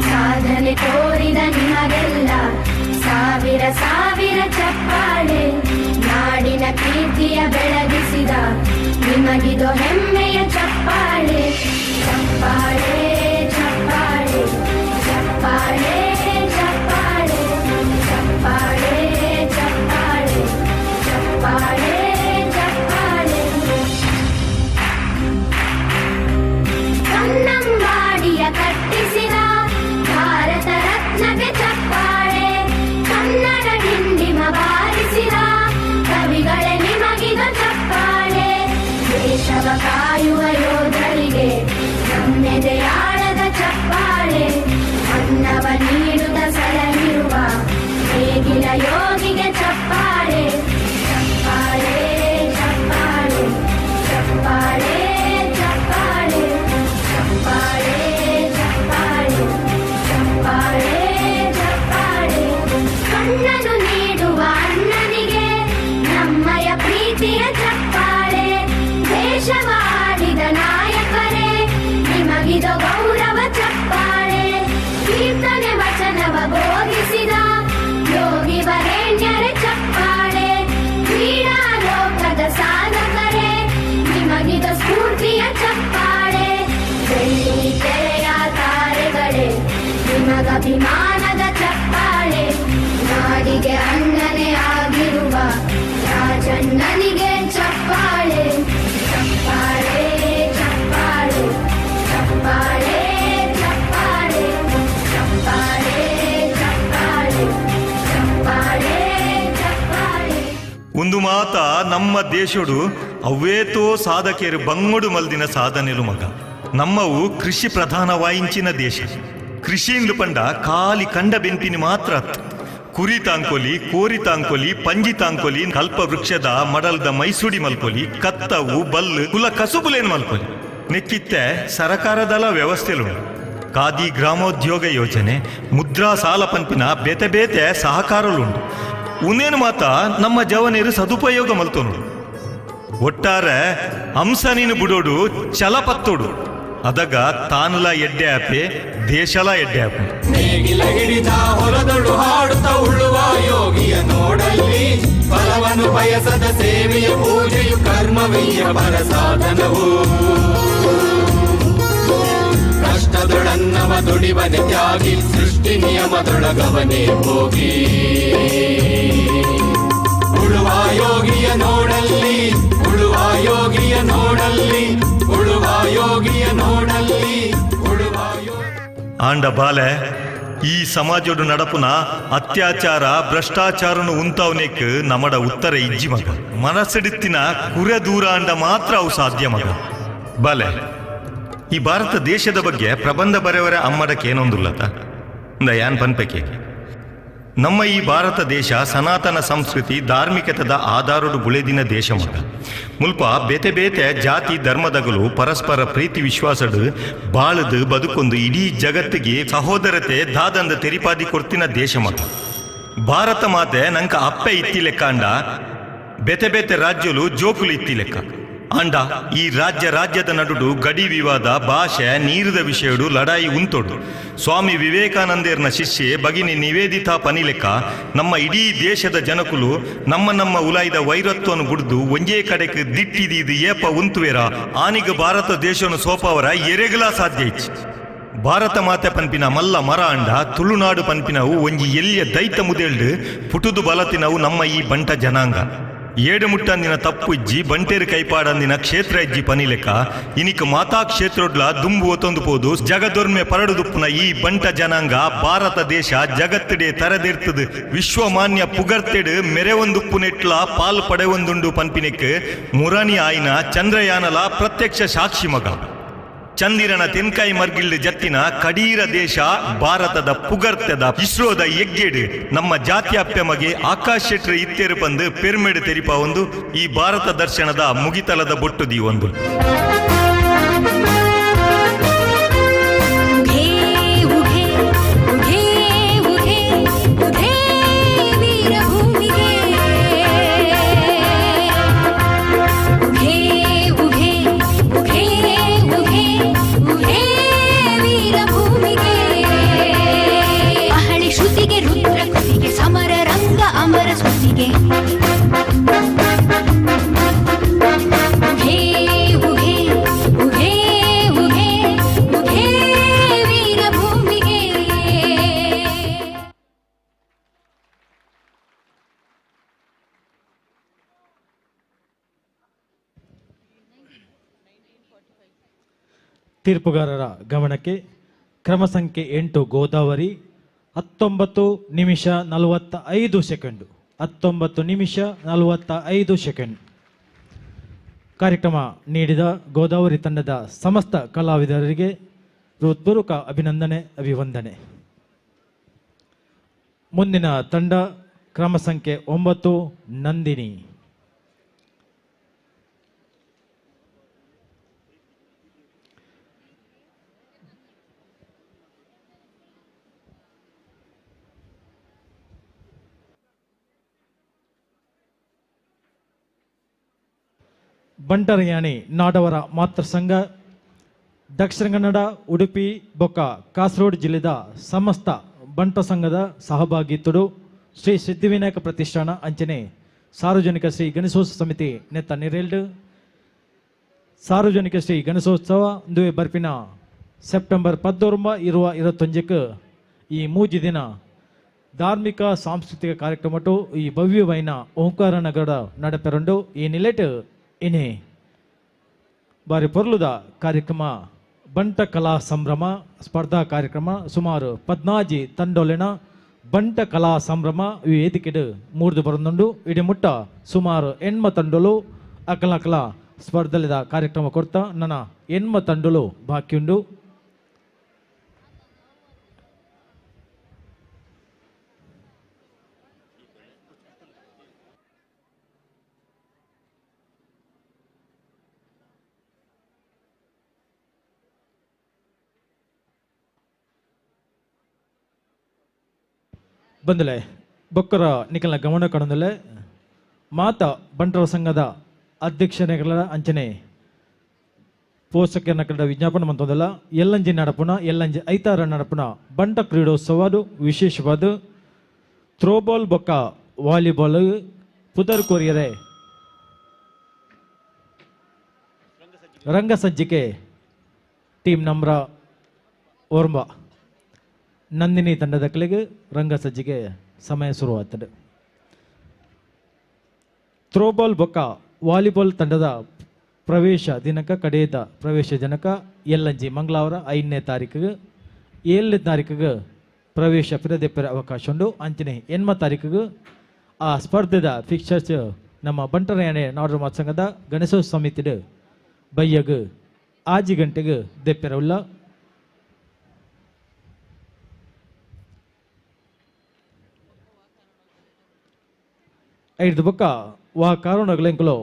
ಸಾಧನೆ ತೋರಿದ ನಿಮಗೆಲ್ಲ ಸಾವಿರ ಸಾವಿರ ಚಪ್ಪಾಳೆ. ನಾಡಿನ ಕೀರ್ತಿಯ ಬೆಳಗಿಸಿದ ನಿಮಗಿದು ಹೆಮ್ಮೆಯ ಚಪ್ಪಾಳೆ. ಚಪ್ಪಾಳೆ ಚಪ್ಪಾಳೆ ಚಪ್ಪಾಳೆ ಚಪ್ಪಾಳೆ ಚಪ್ಪಾಳೆ ಚಪ್ಪಾಳೆ ಚಪ್ಪಾಳೆ ಚಪ್ಪಾಳೆ. ಕನ್ನಂಬಾಡಿಯ ಕಟ್ಟಿಸಿದ ಭಾರತ ರತ್ನಕ್ಕೆ ಚಪ್ಪಾಳೆ. ಕನ್ನಡ ಡಿಂಡಿಮ ಬಾರಿಸಿದ ಕವಿಗಳೇ ನಿಮಗಿದು ಚಪ್ಪಾಳೆ. ದೇಶವ ಕಾಯುವ ಯೋಧರಿಗೆ ನಮ್ಮೆದೆಯಾಳದ ಚಪ್ಪಾಳೆ. ಅನ್ನವ ನೀಡುತ್ತ ಸಲಹಿರುವ ನೇಗಿಲ ಯೋಗಿಗೆ ಚಪ್ಪಾಳೆ. ಚಪ್ಪಾಳೆ ಚಪ್ಪಾಳೆ ಚಪ್ಪಾಳೆ ಚಪ್ಪಾಳೆ ಚಪ್ಪಾಳೆ ಚಪ್ಪಾಳೆ ಚಪ್ಪಾಳೆ ಚಪ್ಪಾಳೆ. ಕಣ್ಣನು ನೀಡುವ ಅಣ್ಣನಿಗೆ ನಮ್ಮಯ ಪ್ರೀತಿಯ ಚಪ್ಪಾಳೆ. ದೇಶವಾಡಿದ ನಾಯಕರೇ ನಿಮಗಿದು ಗೌರವ ಚಪ್ಪಾಳೆ. ಕೀರ್ತನೆ ವಚನವ ಬೋಧಿಸಿದ ಯೋಗಿ ವರೇಣ್ಯರ ಚಪ್ಪಾಳೆ. ಕ್ರೀಡಾ ಲೋಕದ ಸಾಧಕರೇ ನಿಮಗಿದು ಸ್ಫೂರ್ತಿಯ ಚಪ್ಪಾಳೆ. ಬೆಳ್ಳಿ ತೆರೆಯ ತಾರೆಗಳೇ ನಿಮಗಭಿಮಾನದ ಚಪ್ಪಾಳೆ. ನಾಡಿಗೆ ಅಣ್ಣನೇ ಆಗಿರುವ ರಾಜಣ್ಣನಿಗೆ ಚಪ್ಪಾಳೆ. ಚಪ್ಪಾಳೆ ಚಪ್ಪಾಳೆ ಚಪ್ಪಾಳೆ ಚಪ್ಪಾಳೆ ಚಪ್ಪಾಳೆ ಚಪ್ಪಾಳೆ ಚಪ್ಪಾಳೆ ಚಪ್ಪಾಳೆ. ಒಂದು ಮಾತ ನಮ್ಮ ದೇಶಡು ಅವ್ವೇತೋ ಸಾಧಕಿಯರು ಬಂಗುಡು ಮಲ್ದಿನ ಸಾಧನೆಲು ಮಗ. ನಮ್ಮವು ಕೃಷಿ ಪ್ರಧಾನ ವಾಯಿಂಚಿನ ದೇಶ. ಕೃಷಿಯಿಂದ ಪಂಡ ಖಾಲಿ ಕಂಡ ಬೆಂಪಿನಿ ಮಾತ್ರ ಅತ್ತು. ಕುರಿ ತಾಂಕೊಲಿ, ಕೋರಿ ತಾಂಕೊಲಿ, ಪಂಜಿ ತಾಂಕೊಲಿ, ಕಲ್ಪ ವೃಕ್ಷದ ಮಡಲ್ದ ಮೈಸೂಡಿ ಮಲ್ಕೊಲಿ, ಕತ್ತವು ಬಲ್ಲು ಕುಲ ಕಸುಬುಲೇನ್ ಮಲ್ಕೊಲಿ. ನೆಕ್ಕಿತ್ತೆ ಸರಕಾರದಲ ವ್ಯವಸ್ಥೆಲು ಖಾದಿ ಗ್ರಾಮೋದ್ಯೋಗ ಯೋಜನೆ, ಮುದ್ರಾ ಸಾಲ ಪಂಪಿನ ಬೇತೆ ಬೇತೆ ಸಹಕಾರಲುಂಡು. ಉನೇನು ಮಾತ ನಮ್ಮ ಜವನೇರು ಸದುಪಯೋಗ ಮಲ್ತೋನು. ಒಟ್ಟಾರೆ ಹಂಸ ನೀನು ಬುಡೋಡು ಛಲಪತ್ತೋಡು, ಅದಗ ತಾನುಲ ಎಡ್ಡೆ ಆಪೆ, ದೇಶಲ ಎಡ್ಡೆ ಆಪೆ. ನೇಗಿಲ ಹಿಡಿದ ಹೊಲದೊಳು ಹಾಡುತ್ತ ಉಳುವ ಯೋಗಿಯ ನೋಡಲ್ಲಿ, ಫಲವನ್ನು ಬಯಸದ ಸೇವೆಯ ಪೂಜೆಯು ಕರ್ಮವೀಯ ಪರ ಸಾಧನವು. ಕಷ್ಟದೊಳನ್ನವ ದುಡಿವನೆ ತ್ಯಾಗಿ, ಸೃಷ್ಟಿ ನಿಯಮದೊಳಗವನೇ ಹೋಗಿ. ಉಳುವ ಯೋಗಿಯ ನೋಡಲ್ಲಿ, ಉಳುವ ಯೋಗಿಯ ನೋಡಲ್ಲಿ, ಉಳುವ ಯೋಗಿಯ ನೋಡಲ್ಲಿ, ಉಳುವ. ಆಂಡ ಬಾಲೆ, ಈ ಸಮಾಜೋಡು ನಡಪುನ ಅತ್ಯಾಚಾರ ಭ್ರಷ್ಟಾಚಾರನು ಉಂತಾವನೇಕ್ ನಮಡ ಉತ್ತರ ಇಜ್ಜಿ ಮಗ. ಮನಸ್ಸಿಡಿತ್ತಿನ ಕುರೆ ದೂರ ಅಂಡ ಮಾತ್ರ ಅವು ಸಾಧ್ಯ ಮಗ. ಬಾಲೆ, ಈ ಭಾರತ ದೇಶದ ಬಗ್ಗೆ ಪ್ರಬಂಧ ಬರೆಯವರ ಅಮ್ಮಡಕ್ಕೇನೊಂದುಲ್ಲತ ಯಾನ್ ಪನ್ಪೆಕೆ. ನಮ್ಮ ಈ ಭಾರತ ದೇಶ ಸನಾತನ ಸಂಸ್ಕೃತಿ ಧಾರ್ಮಿಕತದ ಆಧಾರಡು ಬುಳೆದಿನ ದೇಶ ಮಗ. ಮುಲ್ಪ ಬೇತೆ ಬೇತೆ ಜಾತಿ ಧರ್ಮದಗಲು ಪರಸ್ಪರ ಪ್ರೀತಿ ವಿಶ್ವಾಸಡು ಬಾಳದು ಬದುಕೊಂದು ಇಡೀ ಜಗತ್ತಿಗೆ ಸಹೋದರತೆ ದಾದಂದ ತೆರಿಪಾದಿ ಕೊಡ್ತಿನ ದೇಶ ಮಗ. ಭಾರತ ಮಾತೆ ನಂಕ ಅಪ್ಪೆ ಇತ್ತಿ ಲೆಕ್ಕ ಅಂಡ, ಬೇತೆ ಬೇತೆ ರಾಜ್ಯಲು ಜೋಕುಲು ಇತ್ತಿ ಲೆಕ್ಕ ಅಂಡ. ಈ ರಾಜ್ಯ ರಾಜ್ಯದ ನಡುಡು ಗಡಿ ವಿವಾದ, ಭಾಷೆ, ನೀರದ ವಿಷಯಡು ಲಡಾಯಿ ಉಂತೊಡು. ಸ್ವಾಮಿ ವಿವೇಕಾನಂದೇರ್ನ ಶಿಷ್ಯೆ ಭಗಿನಿ ನಿವೇದಿತಾ ಪನಿಲೆಕ್ಕ ನಮ್ಮ ಇಡೀ ದೇಶದ ಜನಕುಲು ನಮ್ಮ ನಮ್ಮ ಉಲಾಯ್ದ ವೈರತ್ವನು ಬುಡ್ದು ಒಂಜೇ ಕಡೆಗೆ ದಿಟ್ಟಿದೀದು ಏಪ ಉಂತುವೇರ ಆನಿಗ ಭಾರತ ದೇಶನು ಸೋಪವರ ಎರೆಗಲ ಸಾಧ್ಯ ಇಚ್ಚಿ. ಭಾರತ ಮಾತೆ ಪನ್ಪಿನ ಮಲ್ಲ ಮರ ಅಂಡ ತುಳುನಾಡು ಪನ್ಪಿನವು ಒಂಜಿ ಎಲ್ಲಿಯ ದೈತ ಮುದೆಲ್ಡು ಪುಟುದು ಬಲತಿನವು ನಮ್ಮ ಈ ಬಂಟ ಜನಾಂಗ. ಏಡು ಮುಟ್ಟಂದಿನ ತಪ್ಪು ಇಜ್ಜಿ, ಬಂಟೇರು ಕೈಪಾಡಂದಿನ ಕ್ಷೇತ್ರ ಇಜ್ಜಿ ಪನಿಲೆಕ್ಕ ಇನಿಕ್ ಮಾತಾ ಕ್ಷೇತ್ರೊಡ್ಲ ದುಂಬು ಒತ್ತೊಂದು ಪೋದು ಜಗದೊರ್ಮೆ ಪರಡುದುಪ್ಪುನ ಈ ಬಂಟ ಜನಾಂಗ ಭಾರತ ದೇಶ ಜಗತ್ತಿಡೆ ತರದಿರ್ತದು ವಿಶ್ವಮಾನ್ಯ ಪುಗರ್ತೆಡು ಮೆರೆವೊಂದುಪ್ಪುನೆಟ್ಲ ಪಾಲ್ ಪಡೆವೊಂದುಂಡು ಪನ್ಪಿನೆಕ್ ಮುರಾನಿ ಆಯ್ನ ಚಂದ್ರಯಾನಲ ಪ್ರತ್ಯಕ್ಷ ಸಾಕ್ಷಿ ಮಗ. ಚಂದಿರನ ತೆನ್ಕಾಯಿ ಮರ್ಗಿಲ್ಡು ಜತ್ತಿನ ಕಡೀರ ದೇಶ ಭಾರತದ ಪುಗರ್ತೆದ ಇಸ್ರೋದ ಎಗ್ಗೇಡು ನಮ್ಮ ಜಾತ್ಯಾಪ್ಯ ಮಗೆ ಆಕಾಶ್ ಶೆಟ್ರು ಇತ್ತೇರು ಬಂದು ಪೆರ್ಮೆಡು ತೆರಿಪ ಒಂದು ಈ ಭಾರತ ದರ್ಶನದ ಮುಗಿತಲದ ಬೊಟ್ಟು ದೀ ಒಂದು. ತೀರ್ಪುಗಾರರ ಗಮನಕ್ಕೆ ಕ್ರಮ ಸಂಖ್ಯೆ 8 ಗೋದಾವರಿ 19 ನಿಮಿಷ 45 ಸೆಕೆಂಡು, 19 ನಿಮಿಷ 45 ಸೆಕೆಂಡ್. ಕಾರ್ಯಕ್ರಮ ನೀಡಿದ ಗೋದಾವರಿ ತಂಡದ ಸಮಸ್ತ ಕಲಾವಿದರಿಗೆ ಹೃತ್ಪೂರ್ವಕ ಅಭಿನಂದನೆ, ಅಭಿವಂದನೆ. ಮುಂದಿನ ತಂಡ ಕ್ರಮ ಸಂಖ್ಯೆ 9 ನಂದಿನಿ. ಬಂಟರಯಾಣಿ ನಾಡವರ ಮಾತೃ ಸಂಘ ದಕ್ಷಿಣ ಕನ್ನಡ, ಉಡುಪಿ ಬೊಕ್ಕ ಕಾಸರಗೋಡು ಜಿಲ್ಲೆದ ಸಮಸ್ತ ಬಂಟ ಸಂಘದ ಸಹಭಾಗಿತ್ತುಡು ಶ್ರೀ ಸಿದ್ಧಿವಿನಾಯಕ ಪ್ರತಿಷ್ಠಾನ ಅಂಚನೆ ಸಾರ್ವಜನಿಕ ಶ್ರೀ ಗಣೇಶೋತ್ಸವ ಸಮಿತಿ ನೆತ್ತ ನಿರೇಲ್ಡ್ ಸಾರ್ವಜನಿಕ ಶ್ರೀ ಗಣೇಶೋತ್ಸವ ಅಂದುವೆ ಬರ್ಪಿನ ಸೆಪ್ಟೆಂಬರ್ 19 ಇರುವ 21 ಈ ಮೂಜಿ ದಿನ ಧಾರ್ಮಿಕ ಸಾಂಸ್ಕೃತಿಕ ಕಾರ್ಯಕ್ರಮಟು ಈ ಭವ್ಯವೈನ ಓಂಕಾರ ನಗರದ ನಡಪೆರಂಡು ಈ ನಿಲೆಟ್ ಇನಿ ಬಾರಿ ಪೊರ್ಲುದ ಕಾರ್ಯಕ್ರಮ ಬಂಟ ಕಲಾ ಸಂಭ್ರಮ ಸ್ಪರ್ಧಾ ಕಾರ್ಯಕ್ರಮ ಸುಮಾರು 14 ತಂಡೊಲೆನ ಬಂಟ ಕಲಾ ಸಂಭ್ರಮ ಈ ವೇದಿಕೆಡು ಮೂರ್ದು ಬರಂದುಂಡು. ಇಡಿಮುಟ್ಟ ಸುಮಾರು 80 ತಂಡೊಲು ಅಕಲಕಲ ಸ್ಪರ್ಧೆದ ಕಾರ್ಯಕ್ರಮ ಕೊಡ್ತಾ ನನ್ನ 80 ತಂಡೊಲು ಬಾಕಿಯುಂಡು. ಬಂದಲೆ ಬೊಕ್ಕರ ನಿಕಲ್ನ ಗಮನ ಕಡಂದಲೆ ಮಾತ ಬಂಟರ ಸಂಘದ ಅಧ್ಯಕ್ಷನೆಗಳ ಅಂಚನೆ ಪೋಷಕರನ್ನ ಕಡೆ ವಿಜ್ಞಾಪನೆ ಮಂತೊಂದಲ್ಲ ಎಲ್ಲಂಜಿ ನಡಪುನ ಎಲ್ಲಂಜಿ ಐತಾರ ನಡಪುನ ಬಂಟ ಕ್ರೀಡೋತ್ಸವ ವಿಶೇಷವಾದ ಥ್ರೋಬಾಲ್ ಬೊಕ್ಕ ವಾಲಿಬಾಲ್ ಪುದರ್ ಕೊರಿಯರೆ ರಂಗಸಜ್ಜಿಕೆ ಟೀಮ್ ನಂಬ್ರ ಓರ್ಂಬ ನಂದಿನಿ ತಂಡದ ಕಲೆಗೆ ರಂಗಸಜ್ಜಿಗೆ ಸಮಯ ಶುರುವಾಗ್ತದೆ. ಥ್ರೋಬಾಲ್ ಬೊಕ್ಕ ವಾಲಿಬಾಲ್ ತಂಡದ ಪ್ರವೇಶ ದಿನಕ ಕಡೆಯದ ಪ್ರವೇಶ ದಿನಕ ಎಲ್ಲಂಜಿ ಮಂಗಳವಾರ 5ನೇ ತಾರೀಕಿಗೆ 7ನೇ ತಾರೀಕಿಗೆ ಪ್ರವೇಶ ಪಿರದೆಪ್ಪರ ಅವಕಾಶ ಉಂಟು. ಅಂಚನೆ 8ನೇ ತಾರೀಕಿಗೆ ಆ ಸ್ಪರ್ಧೆದ ಫಿಕ್ಸರ್ಸ್ ನಮ್ಮ ಬಂಟರಯಾಣೆ ನಾಡರ ಮಾತ್ಸಂಘದ ಗಣೇಶೋತ್ಸವ ಸಮಿತಿಡು ಬಯ್ಯಗು 6 ಗಂಟೆಗೆ ದೆಪ್ಪೆರವುಲ್ಲ. ಐದು ಬೊಕ್ಕ ವಾ ಕಾರಣಗಳು ಎಂಕುಲು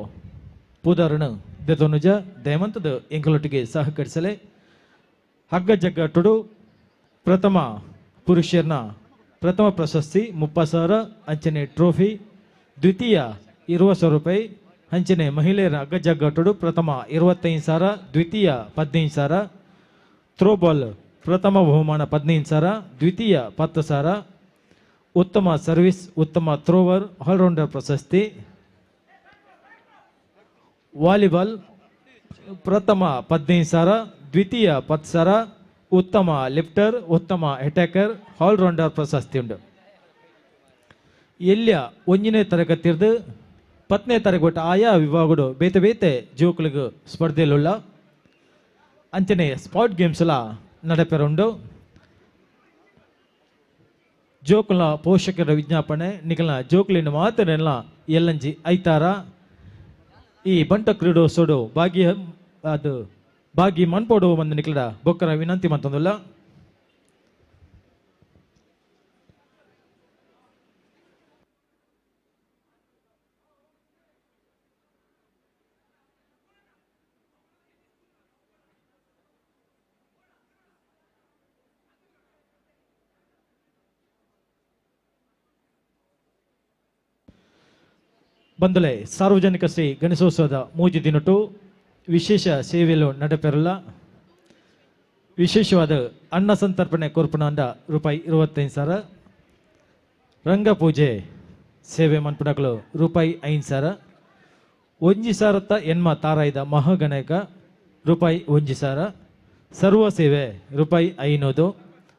ಪೂದಾರನು ದೆತೊನುಜ ದಯಮಂತದ ಎಂಕಲೊಟ್ಟಿಗೆ ಸಹಕರಿಸಲೆ ಹಗ್ಗ ಜಗ್ಗಟ್ಟುಡು ಪ್ರಥಮ ಪುರುಷರನ ಪ್ರಥಮ ಪ್ರಶಸ್ತಿ 30,000 ಅಂಚನೆ ಟ್ರೋಫಿ, ದ್ವಿತೀಯ 20,000 ರೂಪಾಯಿ, ಅಂಚನೆ ಮಹಿಳೆಯರ ಹಗ್ಗ ಜಗ್ಗಟ್ಟುಡು ಪ್ರಥಮ 25,000, ದ್ವಿತೀಯ 15,000, ಥ್ರೋಬಾಲ್ ಪ್ರಥಮ ಬಹುಮಾನ 15,000, ದ್ವಿತೀಯ 10,000, ಉತ್ತಮ ಸರ್ವಿಸ್, ಉತ್ತಮ ಥ್ರೋವರ್ ಆಲ್ರೌಂಡರ್ ಪ್ರಶಸ್ತಿ, ವಾಲಿಬಾಲ್ ಪ್ರಥಮ 15,000, ದ್ವಿತೀಯ 10,000, ಉತ್ತಮ ಲಿಫ್ಟರ್, ಉತ್ತಮ ಅಟ್ಯಾಕರ್, ಆಲ್ರೌಂಡರ್ ಪ್ರಶಸ್ತಿ ಉಂಟು. ಎಲ್ಲಿಯ 1ನೇ ತರಗತಿರ್ದು 10ನೇ ತರಗತಿ ಆಯಾ ವಿಭಾಗಡು ಬೇತೆ ಬೇತೆ ಜೋಕುಲಿಗೆ ಸ್ಪರ್ಧೆಲುಳ್ಳ ಅಂಚನೆ ಸ್ಪಾಟ್ ಗೇಮ್ಸ್ ಎಲ್ಲ ನಡೆಪೆರುಂಡು. ಜೋಕುಲ ಪೋಷಕರ ವಿಜ್ಞಾಪನೆ ನಿಕಲ್ನ ಜೋಕುಲಿನ ಮಾತನೆಲ್ಲ ಎಲ್ಲಂಜಿ ಐತಾರ ಈ ಬಂಟ ಕ್ರೀಡೋತ್ಸವಡು ಭಾಗಿ ಅದು ಭಾಗಿ ಮನ್ಪೋಡು ಬಂದು ನಿಕಲದ ಬೊಕ್ಕರ ವಿನಂತಿ ಮಂತೊಂದುಲ್ಲ. ಬಂದಲೆ ಸಾರ್ವಜನಿಕ ಶ್ರೀ ಗಣೇಶೋತ್ಸವದ ಮೂಜಿ ದಿನಟು ವಿಶೇಷ ಸೇವೆಯಲು ನಡೆಪೆರಲ್ಲ. ವಿಶೇಷವಾದ ಅನ್ನ ಸಂತರ್ಪಣೆ ಕೊರ್ಪುಣ ರೂಪಾಯಿ 25,000, ರಂಗಪೂಜೆ ಸೇವೆ ಮನ್ಪುಣಕಲು ರೂಪಾಯಿ 5,000, 1,080 ತಾರಾಯ್ದ ಮಹಾಗಣಕ ರೂಪಾಯಿ 1,000, ಸರ್ವ ಸೇವೆ ರೂಪಾಯಿ 500,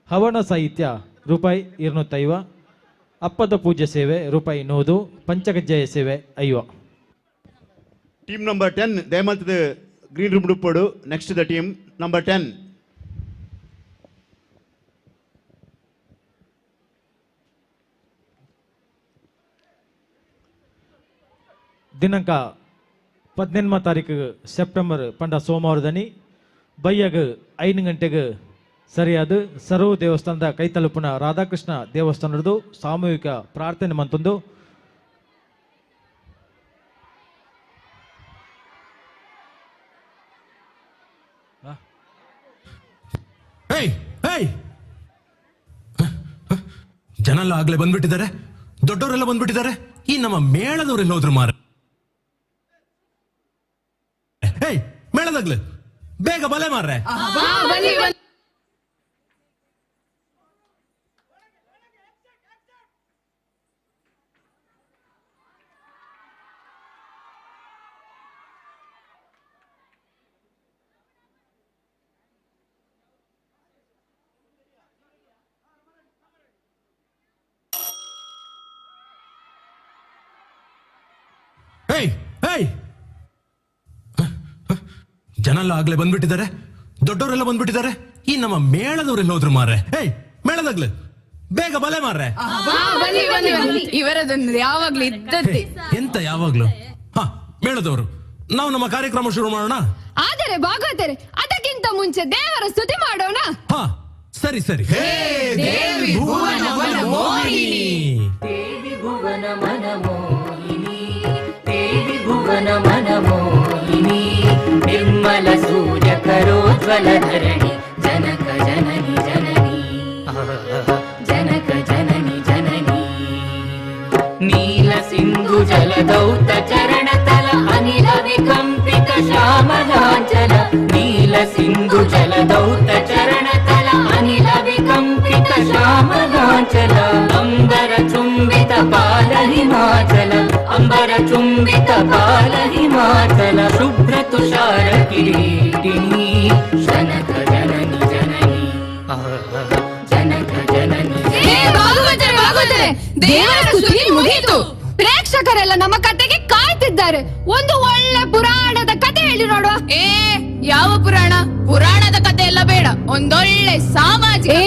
ಹವನ ಸಾಹಿತ್ಯ ರೂಪಾಯಿ 250, ಅಪ್ಪದ ಪೂಜೆ ಸೇವೆ ರೂಪಾಯಿ 100, ಪಂಚಕಜ್ಜಾಯ ಸೇವೆ 50. ಟೀಮ್ ನಂಬರ್ 10 ದಯಮಲ್ತದ ಗ್ರೀನ್ ರೂಮ್ ಡುಪ್ಪಡು. Next the team number 10. ದಿನಾಂಕ 18 ತಾರೀಕು ಸೆಪ್ಟೆಂಬರ್ ಪಂಡ ಸೋಮವಾರದನಿ ಬಯ್ಯಗ 5 ಗಂಟೆಗೆ ಸರಿಯಾದ ಸರ್ವ ದೇವಸ್ಥಾನದ ಕೈತಲುಪುನ ರಾಧಾಕೃಷ್ಣ ದೇವಸ್ಥಾನದ ಸಾಮೂಹಿಕ ಪ್ರಾರ್ಥನೆ ಮಂತೊಂದು. ಜನ ಎಲ್ಲ ಆಗ್ಲೇ ಬಂದ್ಬಿಟ್ಟಿದ್ದಾರೆ, ದೊಡ್ಡವರೆಲ್ಲ ಬಂದ್ಬಿಟ್ಟಿದ್ದಾರೆ, ಈ ನಮ್ಮ ಮೇಳದವರೆಲ್ಲ ಹೋದ್ರು ಮಾರ. ಮೇಳದಾಗ್ಲೆ ಬೇಗ ಬಲೆ ಮಾರ್ರೆ. ಜನ ಎಲ್ಲ ಆಗ್ಲೇ ಬಂದ್ಬಿಟ್ಟಿದ್ದಾರೆ, ದೊಡ್ಡವರೆಲ್ಲ ಬಂದ್ಬಿಟ್ಟಿದ್ದಾರೆ, ಈ ನಮ್ಮ ಮೇಳದವರೆಲ್ಲ ಹೋದ್ರು ಮಾರ್ರೆ. ಮೇಳದಾಗ್ಲೆ ಬೇಗ ಬಲೆ ಮಾರ್ರೆ. ಇವರದೊಂದು ಯಾವಾಗ್ಲೂ ಇದ್ದದ್ದೇ. ಎಂತ ಯಾವಾಗ್ಲೂ? ಹಾ, ಮೇಳದವರು, ನಾವು ನಮ್ಮ ಕಾರ್ಯಕ್ರಮ ಶುರು ಮಾಡೋಣ. ಆದರೆ ಭಾಗವತರೆ, ಅದಕ್ಕಿಂತ ಮುಂಚೆ ದೇವರ ಸ್ತುತಿ ಮಾಡೋಣ. ಹಾ, ಸರಿ ಸರಿ. ದೇವಿ ಭುವನ ಮನಮೋಹಿನಿ, ದೇವಿ ಭುವನ ಮನಮೋಹಿನಿ, ದೇವಿ ಭುವನ ಮನಮೋಹಿನಿ, ನಿರ್ಮಲ ಸೂರ್ಯ ಕರೋಜ್ವಲ ಧರಣಿ, ಜನಕ ಜನನಿ ಜನನಿ, ಜನಕ ಜನನಿ ಜನನಿ. ಜಲದೌತ ಚರಣತಲ ಅನಿಲ ವಿಕಂಪಿತ ಶ್ಯಾಮಲಾಂಚಲ ನೀಲ ಸಿಂಧು ಜಲದೌತ ಚರಣತಲ ಅನಿಲ ವಿಕಂಪಿತ ಶ್ಯಾಮಲಾಂಚಲ ಅಂಬರ ಚುಂಬಿತ ಪಾಲ ಹಿಮಾಚಲ ಅಂಬರ ಚುಂಬಿತ ಪಾಲ ಹಿಮಾಚಲ ಶುಭ್ರ ತುಷಾರ ಕಿರೀಟಿನಿ ಜನಕ ಜನನಿ ಜನನಿ ಜನಕ ಜನನಿ. ಹೇ ಭಾಗವತರೆ, ಭಾಗವತರೆ, ದೇವರ ಸ್ತುತಿ ಮುಗಿಯಿತು. ಪ್ರೇಕ್ಷಕರೆಲ್ಲ ನಮ್ಮ ಕತೆಗೆ ಕಾಯ್ತಿದ್ದಾರೆ. ಒಂದು ಒಳ್ಳೆ ಪುರಾಣದ ಕತೆ ಹೇಳಿ ನೋಡುವ. ಏ, ಯಾವ ಪುರಾಣ? ಪುರಾಣದ ಕತೆ ಎಲ್ಲ ಬೇಡ, ಒಂದೊಳ್ಳೆ ಸಾಮಾಜಿಕ. ಏ,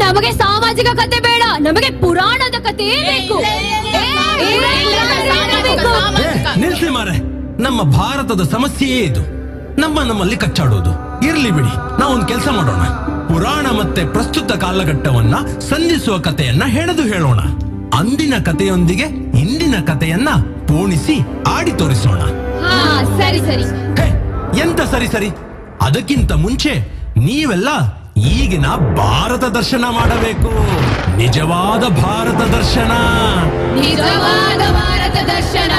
ನಮಗೆ ಸಾಮಾಜಿಕ ಕತೆ ಬೇಡ, ನಮಗೆ ಪುರಾಣದ ಕತೆ ಬೇಕು. ನಿಲ್ಸಿ ಮಾರೆ, ನಮ್ಮ ಭಾರತದ ಸಮಸ್ಯೆಯೇ ಇದು, ನಮ್ಮ ನಮ್ಮಲ್ಲಿ ಕಚ್ಚಾಡೋದು. ಇರ್ಲಿ ಬಿಡಿ, ನಾವೊಂದು ಕೆಲಸ ಮಾಡೋಣ. ಪುರಾಣ ಮತ್ತೆ ಪ್ರಸ್ತುತ ಕಾಲಘಟ್ಟವನ್ನ ಸಂಧಿಸುವ ಕಥೆಯನ್ನ ಹೆಣೆದು ಹೇಳೋಣ. ಅಂದಿನ ಕಥೆಯೊಂದಿಗೆ ಇಂದಿನ ಕಥೆಯನ್ನ ಪೋಣಿಸಿ ಆಡಿ ತೋರಿಸೋಣ. ಹಾ, ಸರಿ ಸರಿ. ಎಂತ ಸರಿ ಸರಿ? ಅದಕ್ಕಿಂತ ಮುಂಚೆ ನೀವೆಲ್ಲ ಈಗಿನ ಭಾರತ ದರ್ಶನ ಮಾಡಬೇಕು. ನಿಜವಾದ ಭಾರತ ದರ್ಶನ, ನಿಜವಾದ ಭಾರತ ದರ್ಶನ.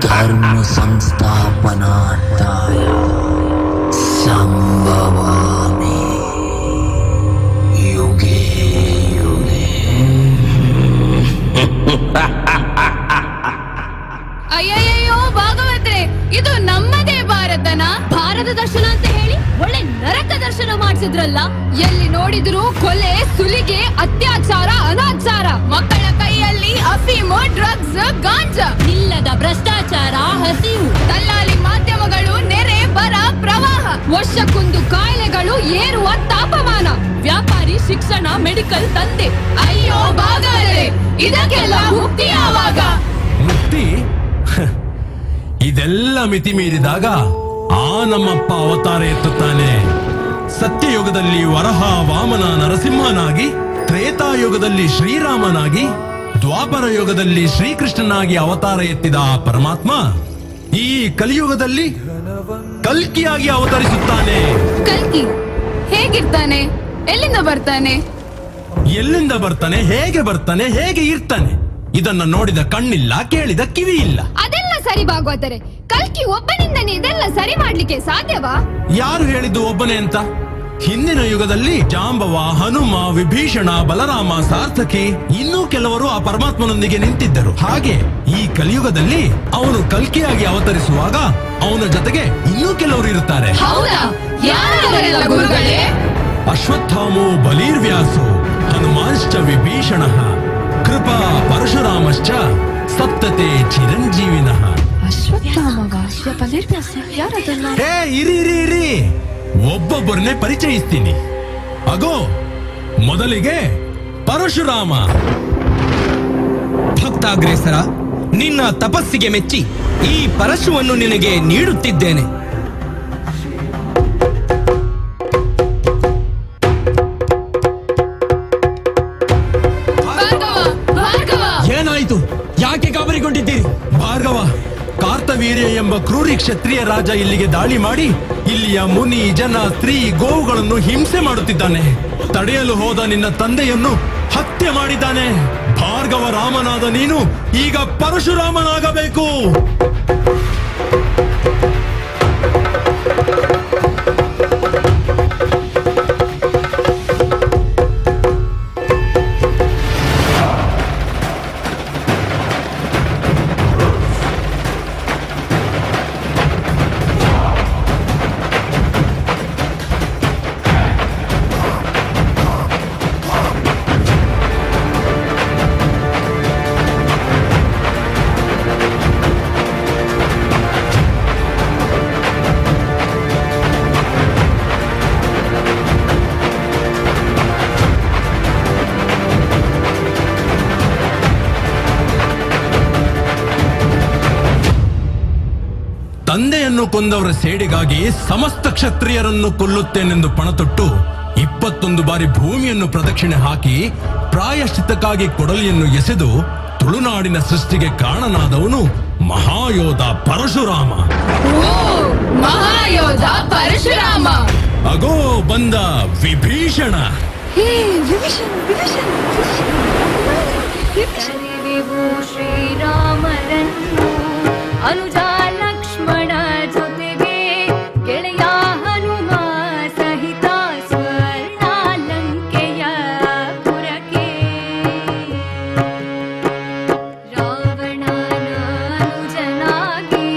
धर्म संस्थापनार्थाय संभवामि युगे युगे. ಅಯ್ಯಯ್ಯೋ ಭಾಗವತ್ರೆ, ಇದು ನಮ್ಮದೇ ಭಾರತನ? ಭಾರತ ದರ್ಶನ ಅಂತ ಹೇಳಿ ಒಳ್ಳೆ ನರಕ ದರ್ಶನ ಮಾಡಿಸಿದ್ರಲ್ಲ. ಎಲ್ಲಿ ನೋಡಿದ್ರು ಕೊಲೆ, ಸುಲಿಗೆ, ಅತ್ಯಾಚಾರ, ಅನಾಚಾರ, ಮಕ್ಕಳ ಕೈಯಲ್ಲಿ ಅಫೀಮು, ಡ್ರಗ್ಸ್, ಗಾಂಜಾ, ನಿಲ್ಲದ ಭ್ರಷ್ಟಾಚಾರ, ಹಸಿವು, ದಲ್ಲಾಳಿ ಮಾಧ್ಯಮಗಳು, ನೆರೆ, ಬರ, ಪ್ರವಾಹ, ವರ್ಷಕ್ಕೊಂದು ಕಾಯಿಲೆಗಳು, ಏರುವ ತಾಪಮಾನ, ವ್ಯಾಪಾರಿ, ಶಿಕ್ಷಣ, ಮೆಡಿಕಲ್, ತಂದೆ. ಅಯ್ಯೋ ಭಾಗವತ್ರೆ, ಇದಕ್ಕೆಲ್ಲ ಮುಕ್ತಿ ಯಾವಾಗ? ಮುಕ್ತಿ ಇದೆಲ್ಲ ಮಿತಿ ಮೀರಿದಾಗ ಆ ನಮ್ಮಪ್ಪ ಅವತಾರ ಎತ್ತುತ್ತಾನೆ. ಸತ್ಯಯುಗದಲ್ಲಿ ವರಹ, ವಾಮನ, ನರಸಿಂಹನಾಗಿ, ತ್ರೇತಾಯುಗದಲ್ಲಿ ಶ್ರೀರಾಮನಾಗಿ, ದ್ವಾಪರ ಯುಗದಲ್ಲಿ ಶ್ರೀಕೃಷ್ಣನಾಗಿ ಅವತಾರ ಎತ್ತಿದ ಆ ಪರಮಾತ್ಮ ಈ ಕಲಿಯುಗದಲ್ಲಿ ಕಲ್ಕಿಯಾಗಿ ಅವತರಿಸುತ್ತಾನೆ. ಕಲ್ಕಿ ಹೇಗಿರ್ತಾನೆ? ಎಲ್ಲಿಂದ ಬರ್ತಾನೆ? ಎಲ್ಲಿಂದ ಬರ್ತಾನೆ, ಹೇಗೆ ಬರ್ತಾನೆ, ಹೇಗೆ ಇರ್ತಾನೆ, ಇದನ್ನ ನೋಡಿದ ಕಣ್ಣಿಲ್ಲ, ಕೇಳಿದ ಕಿವಿ ಇಲ್ಲ. ಅದೆಲ್ಲ ಸರಿ ಭಾಗವತರೆ, ಕಲ್ಕಿ ಒಬ್ಬನಿಂದನೇ ಇದೆಲ್ಲ ಸರಿ ಮಾಡ್ಲಿಕ್ಕೆ ಸಾಧ್ಯವಾ? ಯಾರು ಹೇಳಿದ್ದು ಒಬ್ಬನೇ ಅಂತ? ಹಿಂದಿನ ಯುಗದಲ್ಲಿ ಜಾಂಬವ, ಹನುಮ, ವಿಭೀಷಣ, ಬಲರಾಮ, ಸಾರ್ಥಕಿ, ಇನ್ನೂ ಕೆಲವರು ಆ ಪರಮಾತ್ಮನೊಂದಿಗೆ ನಿಂತಿದ್ದರು. ಹಾಗೆ ಈ ಕಲಿಯುಗದಲ್ಲಿ ಅವನು ಕಲ್ಕಿಯಾಗಿ ಅವತರಿಸುವಾಗ ಅವನ ಜೊತೆಗೆ ಇನ್ನೂ ಕೆಲವರು ಇರುತ್ತಾರೆ. ಹೌದಾ? ಯಾರವರೆಲ್ಲ ಗುರುಗಳೇ? ಅಶ್ವತ್ಥಾಮೋ ಬಲೀರ್ವ್ಯಾಸೋ ಹನುಮಾಂಶ್ಚ ವಿಭೀಷಣ ಕೃಪಾ ಪರಶುರಾಮಶ್ಚ ಸಪ್ತತೆ ಚಿರಂಜೀವಿನಃ. ಹೇ ಇರಿ ಇರಿ ಇರಿ, ಒಬ್ಬೊಬ್ಬರನ್ನೇ ಪರಿಚಯಿಸ್ತೀನಿ. ಅಗೋ ಮೊದಲಿಗೆ ಪರಶುರಾಮ. ಭಕ್ತಾಗ್ರೇಸರ, ನಿನ್ನ ತಪಸ್ಸಿಗೆ ಮೆಚ್ಚಿ ಈ ಪರಶುವನ್ನು ನಿನಗೆ ನೀಡುತ್ತಿದ್ದೇನೆ. ಏನಾಯಿತು? ಯಾಕೆ ಗಾಬರಿಗೊಂಡಿದ್ದೀರಿ? ಭಾರ್ಗವ, ಕಾರ್ತವೀರ್ಯ ಎಂಬ ಕ್ರೂರಿ ಕ್ಷತ್ರಿಯ ರಾಜ ಇಲ್ಲಿಗೆ ದಾಳಿ ಮಾಡಿ ಇಲ್ಲಿಯ ಮುನಿ, ಜನ, ಸ್ತ್ರೀ, ಗೋವುಗಳನ್ನು ಹಿಂಸೆ ಮಾಡುತ್ತಿದ್ದಾನೆ. ತಡೆಯಲು ಹೋದ ನಿನ್ನ ತಂದೆಯನ್ನು ಹತ್ಯೆ ಮಾಡಿದ್ದಾನೆ. ಭಾರ್ಗವ ರಾಮನಾದ ನೀನು ಈಗ ಪರಶುರಾಮನಾಗಬೇಕು. ತಂದೆಯನ್ನು ಕೊಂದವರ ಸೇಡಿಗಾಗಿ ಸಮಸ್ತ ಕ್ಷತ್ರಿಯರನ್ನು ಕೊಲ್ಲುತ್ತೇನೆಂದು ಪಣತೊಟ್ಟು 21 ಬಾರಿ ಭೂಮಿಯನ್ನು ಪ್ರದಕ್ಷಿಣೆ ಹಾಕಿ ಪ್ರಾಯಶ್ಚಿತ್ತಕ್ಕಾಗಿ ಕೊಡಲಿಯನ್ನು ಎಸೆದು ತುಳುನಾಡಿನ ಸೃಷ್ಟಿಗೆ ಕಾರಣನಾದವನು ಮಹಾಯೋಧ ಪರಶುರಾಮ. ಮಹಾಯೋಧ ಪರಶುರಾಮ. ಅಗೋ ಬಂದ ವಿಭೀಷಣ. ಶ್ರೀರಾಮರನ್ನು ಅನುಜ ಲಕ್ಷ್ಮಣ ಜೊತೆಗೆ ಗೆಳೆಯ ಹನುಮ ಸಹಿತ ಸ್ವರ್ಣಾಲಂಕೆಯ ಪುರಕ್ಕೆ ರಾವಣನ ಅನುಜನಾಗಿ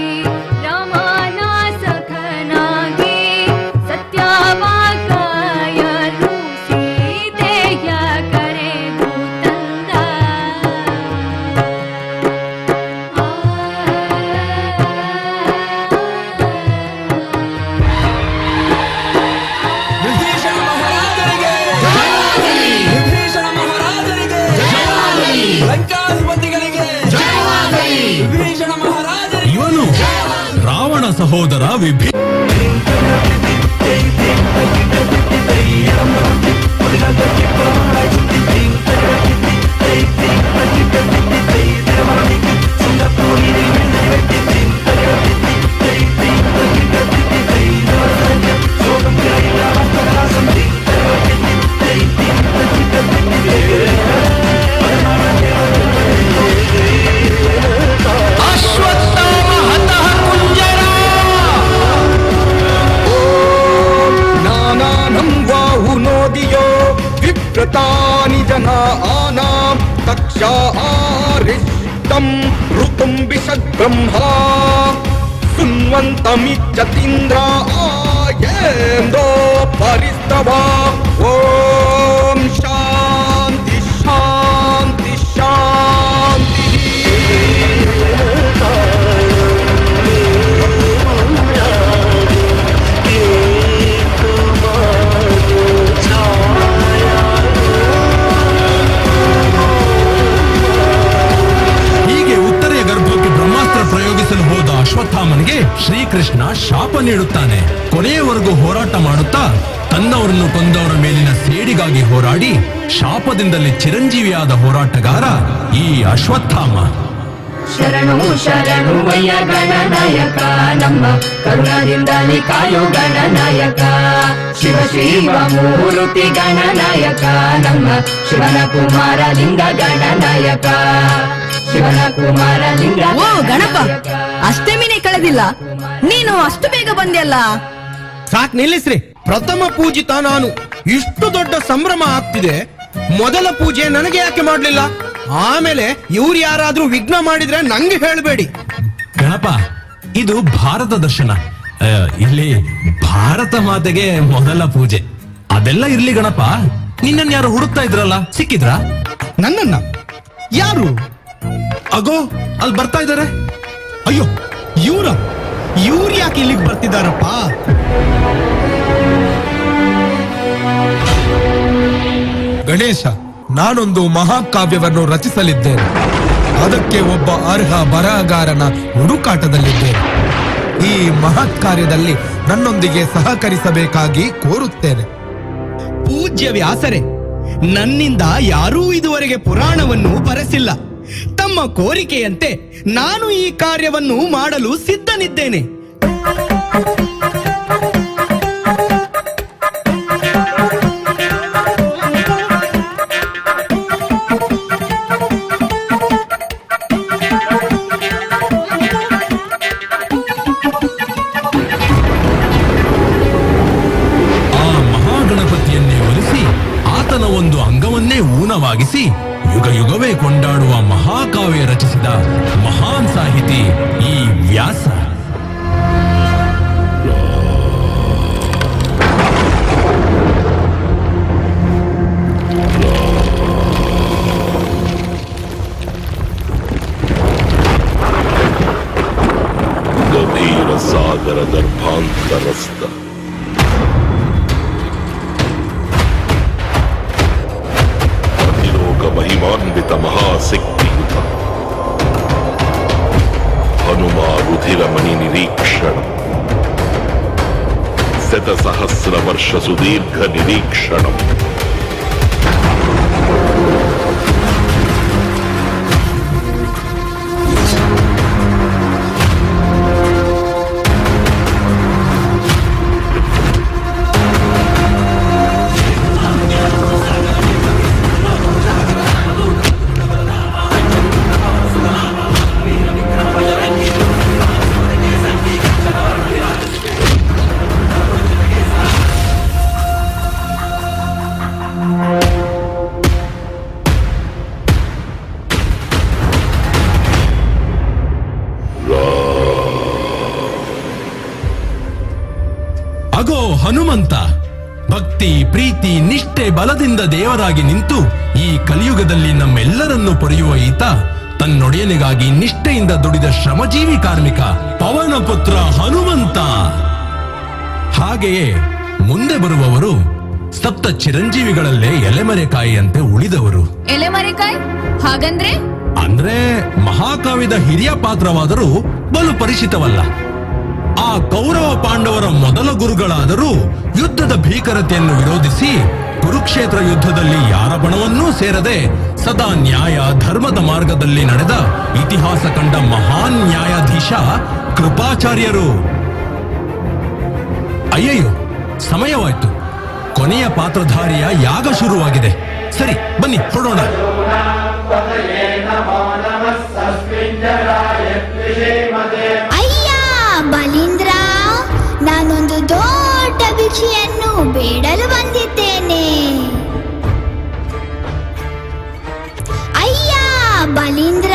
ರಾಮನ ಸಖನಾಗಿ ಸತ್ಯವಾಕಾಯಲು ಸೀತೆಯ ಕರೆಗೂ ತಂದ. ಇವನು ರಾವಣ ಸಹೋದರ ವಿಭೀ ಅಶ್ವತ್ಥಾಮ ಹತಃ ಕುಂಜರ. ಓಂ ನಾನಾನಂ ವಾಹುನೋದಿಯೋ ವಿಪ್ರತಾನಿ ಜನ ಆನಾಂ ತಕ್ಷಾ ಆರಿಷ್ಟಂ ಋತುಂ ಬಿಷದ್ಬ್ರಹ್ಮ ಸುನ್ವಂತಮಿಚ್ಛತೀಂದ್ರ ಆಯೇಂದೋ ಪರಿಸ್ತವ. ಓಂ ಶಾಂತಿ ಶಾಂತಿ ಶಾಂತಿ. ಹೀಗೆ ಉತ್ತರೆಯ ಗರ್ಭಕ್ಕೆ ಬ್ರಹ್ಮಾಸ್ತ್ರ ಪ್ರಯೋಗಿಸಲು ಹೋದ ಅಶ್ವತ್ಥಾಮನಿಗೆ ಶ್ರೀಕೃಷ್ಣ ಶಾಪ ನೀಡುತ್ತಾನೆ. ಕೊನೆಯವರೆಗೂ ಹೋರಾಟ ಮಾಡುತ್ತಾ ತನ್ನವರನ್ನು ಕೊಂದವರ ಮೇಲಿನ ಸೇಡಿಗಾಗಿ ಹೋರಾಡಿ ಶಾಪದಿಂದಲೇ ಚಿರಂಜೀವಿಯಾದ ಹೋರಾಟಗಾರ ಈ ಅಶ್ವತ್ಥಾಮ. ಶರಣು ಶರಣು ವಯ್ಯ ಗಣನಾಯಕ, ನಮ್ಮ ಕರುಣದಿಂದಲೇ ಕಾಯೋ ಗಣನಾಯಕ. ಶಿವ ಶಿವ ಮೂರುತಿ ಗಣನಾಯಕ, ನಮ್ಮ ಶಿವನ ಕುಮಾರ ಲಿಂಗ ಗಣನಾಯಕ, ಶಿವನ ಕುಮಾರ ಲಿಂಗ. ಓ ಗಣಪ, ಅಷ್ಟಮಿನೇ ಕಳೆದಿಲ್ಲ, ನೀನು ಅಷ್ಟು ಬೇಗ ಬಂದೆಯಲ್ಲ. ಸಾಕ್ ನಿಲ್ಲಿಸ್ರಿ. ಪ್ರಥಮ ಪೂಜಿತ ನಾನು, ಇಷ್ಟು ದೊಡ್ಡ ಸಂಭ್ರಮ ಆಗ್ತಿದೆ, ಮೊದಲ ಪೂಜೆ ನನಗೆ ಯಾಕೆ ಮಾಡ್ಲಿಲ್ಲ? ಆಮೇಲೆ ಇವ್ರು ಯಾರಾದ್ರೂ ವಿಘ್ನ ಮಾಡಿದ್ರೆ ನಂಗೆ ಹೇಳ್ಬೇಡಿ. ಗಣಪ, ಇದು ಭಾರತ ದರ್ಶನ. ಇಲ್ಲಿ ಭಾರತ ಮಾತೆಗೆ ಮೊದಲ ಪೂಜೆ. ಅದೆಲ್ಲ ಇರ್ಲಿ ಗಣಪ, ನಿನ್ನನ್ ಯಾರು ಹುಡುಕ್ತಾ ಇದ್ರಲ್ಲ, ಸಿಕ್ಕಿದ್ರಾ? ನನ್ನನ್ನ ಯಾರು? ಅಗೋ ಅಲ್ಲಿ ಬರ್ತಾ ಇದ್ದಾರೆ. ಅಯ್ಯೋ, ಇವ್ರ ಇವ್ರು ಯಾಕೆ ಇಲ್ಲಿಗೆ ಬರ್ತಿದಾರಪ್ಪ? ಗಣೇಶ, ನಾನೊಂದು ಮಹಾಕಾವ್ಯವನ್ನು ರಚಿಸಲಿದ್ದೇನೆ. ಅದಕ್ಕೆ ಒಬ್ಬ ಅರ್ಹ ಬರಹಗಾರನ ಹುಡುಕಾಟದಲ್ಲಿದ್ದೇನೆ. ಈ ಮಹತ್ ಕಾರ್ಯದಲ್ಲಿ ನನ್ನೊಂದಿಗೆ ಸಹಕರಿಸಬೇಕಾಗಿ ಕೋರುತ್ತೇನೆ. ಪೂಜ್ಯ ವ್ಯಾಸರೇ, ನನ್ನಿಂದ ಯಾರೂ ಇದುವರೆಗೆ ಪುರಾಣವನ್ನು ಬರೆಸಿಲ್ಲ. ತಮ್ಮ ಕೋರಿಕೆಯಂತೆ ನಾನು ಈ ಕಾರ್ಯವನ್ನು ಮಾಡಲು ಸಿದ್ಧನಿದ್ದೇನೆ. ಆ ಮಹಾಗಣಪತಿಯನ್ನೇ ಒಲಿಸಿ ಆತನ ಒಂದು ಅಂಗವನ್ನೇ ಊನವಾಗಿಸಿ ಯುಗ ಯುಗವೇ ಕೊಂಡಾಡುವ ಮಹಾಕಾವ್ಯ ರಚಿಸಿದ ಮಹಾನ್ ಸಾಹಿತಿ ಈ ವ್ಯಾಸ. ಗಭೀರ ಸಾಗರ ಗರ್ಭಾಂತರಸ್ಥ ಅತಿಲೋಕ ಮಹಿಮಾನ್ವಿತ ಮಹಾಶಕ್ತಿಯುತ ಹನುಮ ರುಧಿರಮಣಿ ನಿರೀಕ್ಷಣ ಶತಸಹಸ್ರ ವರ್ಷ ಸುದೀರ್ಘ ನಿರೀಕ್ಷಣಂ. ಅಗೋ ಹನುಮಂತ, ಭಕ್ತಿ ಪ್ರೀತಿ ನಿಷ್ಠೆ ಬಲದಿಂದ ದೇವರಾಗಿ ನಿಂತು ಈ ಕಲಿಯುಗದಲ್ಲಿ ನಮ್ಮೆಲ್ಲರನ್ನು ಪೊರೆಯುವ ಈತ ತನ್ನೊಡೆಯನಿಗಾಗಿ ನಿಷ್ಠೆಯಿಂದ ದುಡಿದ ಶ್ರಮಜೀವಿ ಕಾರ್ಮಿಕ ಪವನ ಪುತ್ರ ಹನುಮಂತ. ಹಾಗೆಯೇ ಮುಂದೆ ಬರುವವರು ಸಪ್ತ ಚಿರಂಜೀವಿಗಳಲ್ಲೇ ಎಲೆಮರೆಕಾಯಿಯಂತೆ ಉಳಿದವರು. ಎಲೆಮರೆಕಾಯಿ ಹಾಗಂದ್ರೆ? ಅಂದ್ರೆ ಮಹಾಕಾವ್ಯದ ಹಿರಿಯ ಪಾತ್ರವಾದರೂ ಬಲು ಪರಿಚಿತವಲ್ಲ. ಆ ಕೌರವ ಪಾಂಡವರ ಮೊದಲ ಗುರುಗಳಾದರೂ ಯುದ್ಧದ ಭೀಕರತೆಯನ್ನು ವಿರೋಧಿಸಿ ಕುರುಕ್ಷೇತ್ರ ಯುದ್ಧದಲ್ಲಿ ಯಾರ ಬಣವನ್ನೂ ಸೇರದೆ ಸದಾ ನ್ಯಾಯ ಧರ್ಮದ ಮಾರ್ಗದಲ್ಲಿ ನಡೆದ ಇತಿಹಾಸ ಕಂಡ ಮಹಾನ್ ನ್ಯಾಯಾಧೀಶ ಕೃಪಾಚಾರ್ಯರು. ಅಯ್ಯಯ್ಯೋ, ಸಮಯವಾಯ್ತು. ಕೊನೆಯ ಪಾತ್ರಧಾರಿಯ ಯಾಗ ಶುರುವಾಗಿದೆ. ಸರಿ, ಬನ್ನಿ ಹೊರಡೋಣ. ಅಯ್ಯ ಬಲೀಂದ್ರ, ನಾನೊಂದು ದೊಡ್ಡ ಭಿಕ್ಷೆಯನ್ನು ಬೇಡಲು ಬಂದಿದ್ದೇನೆ. ಅಯ್ಯ ಬಲೀಂದ್ರ,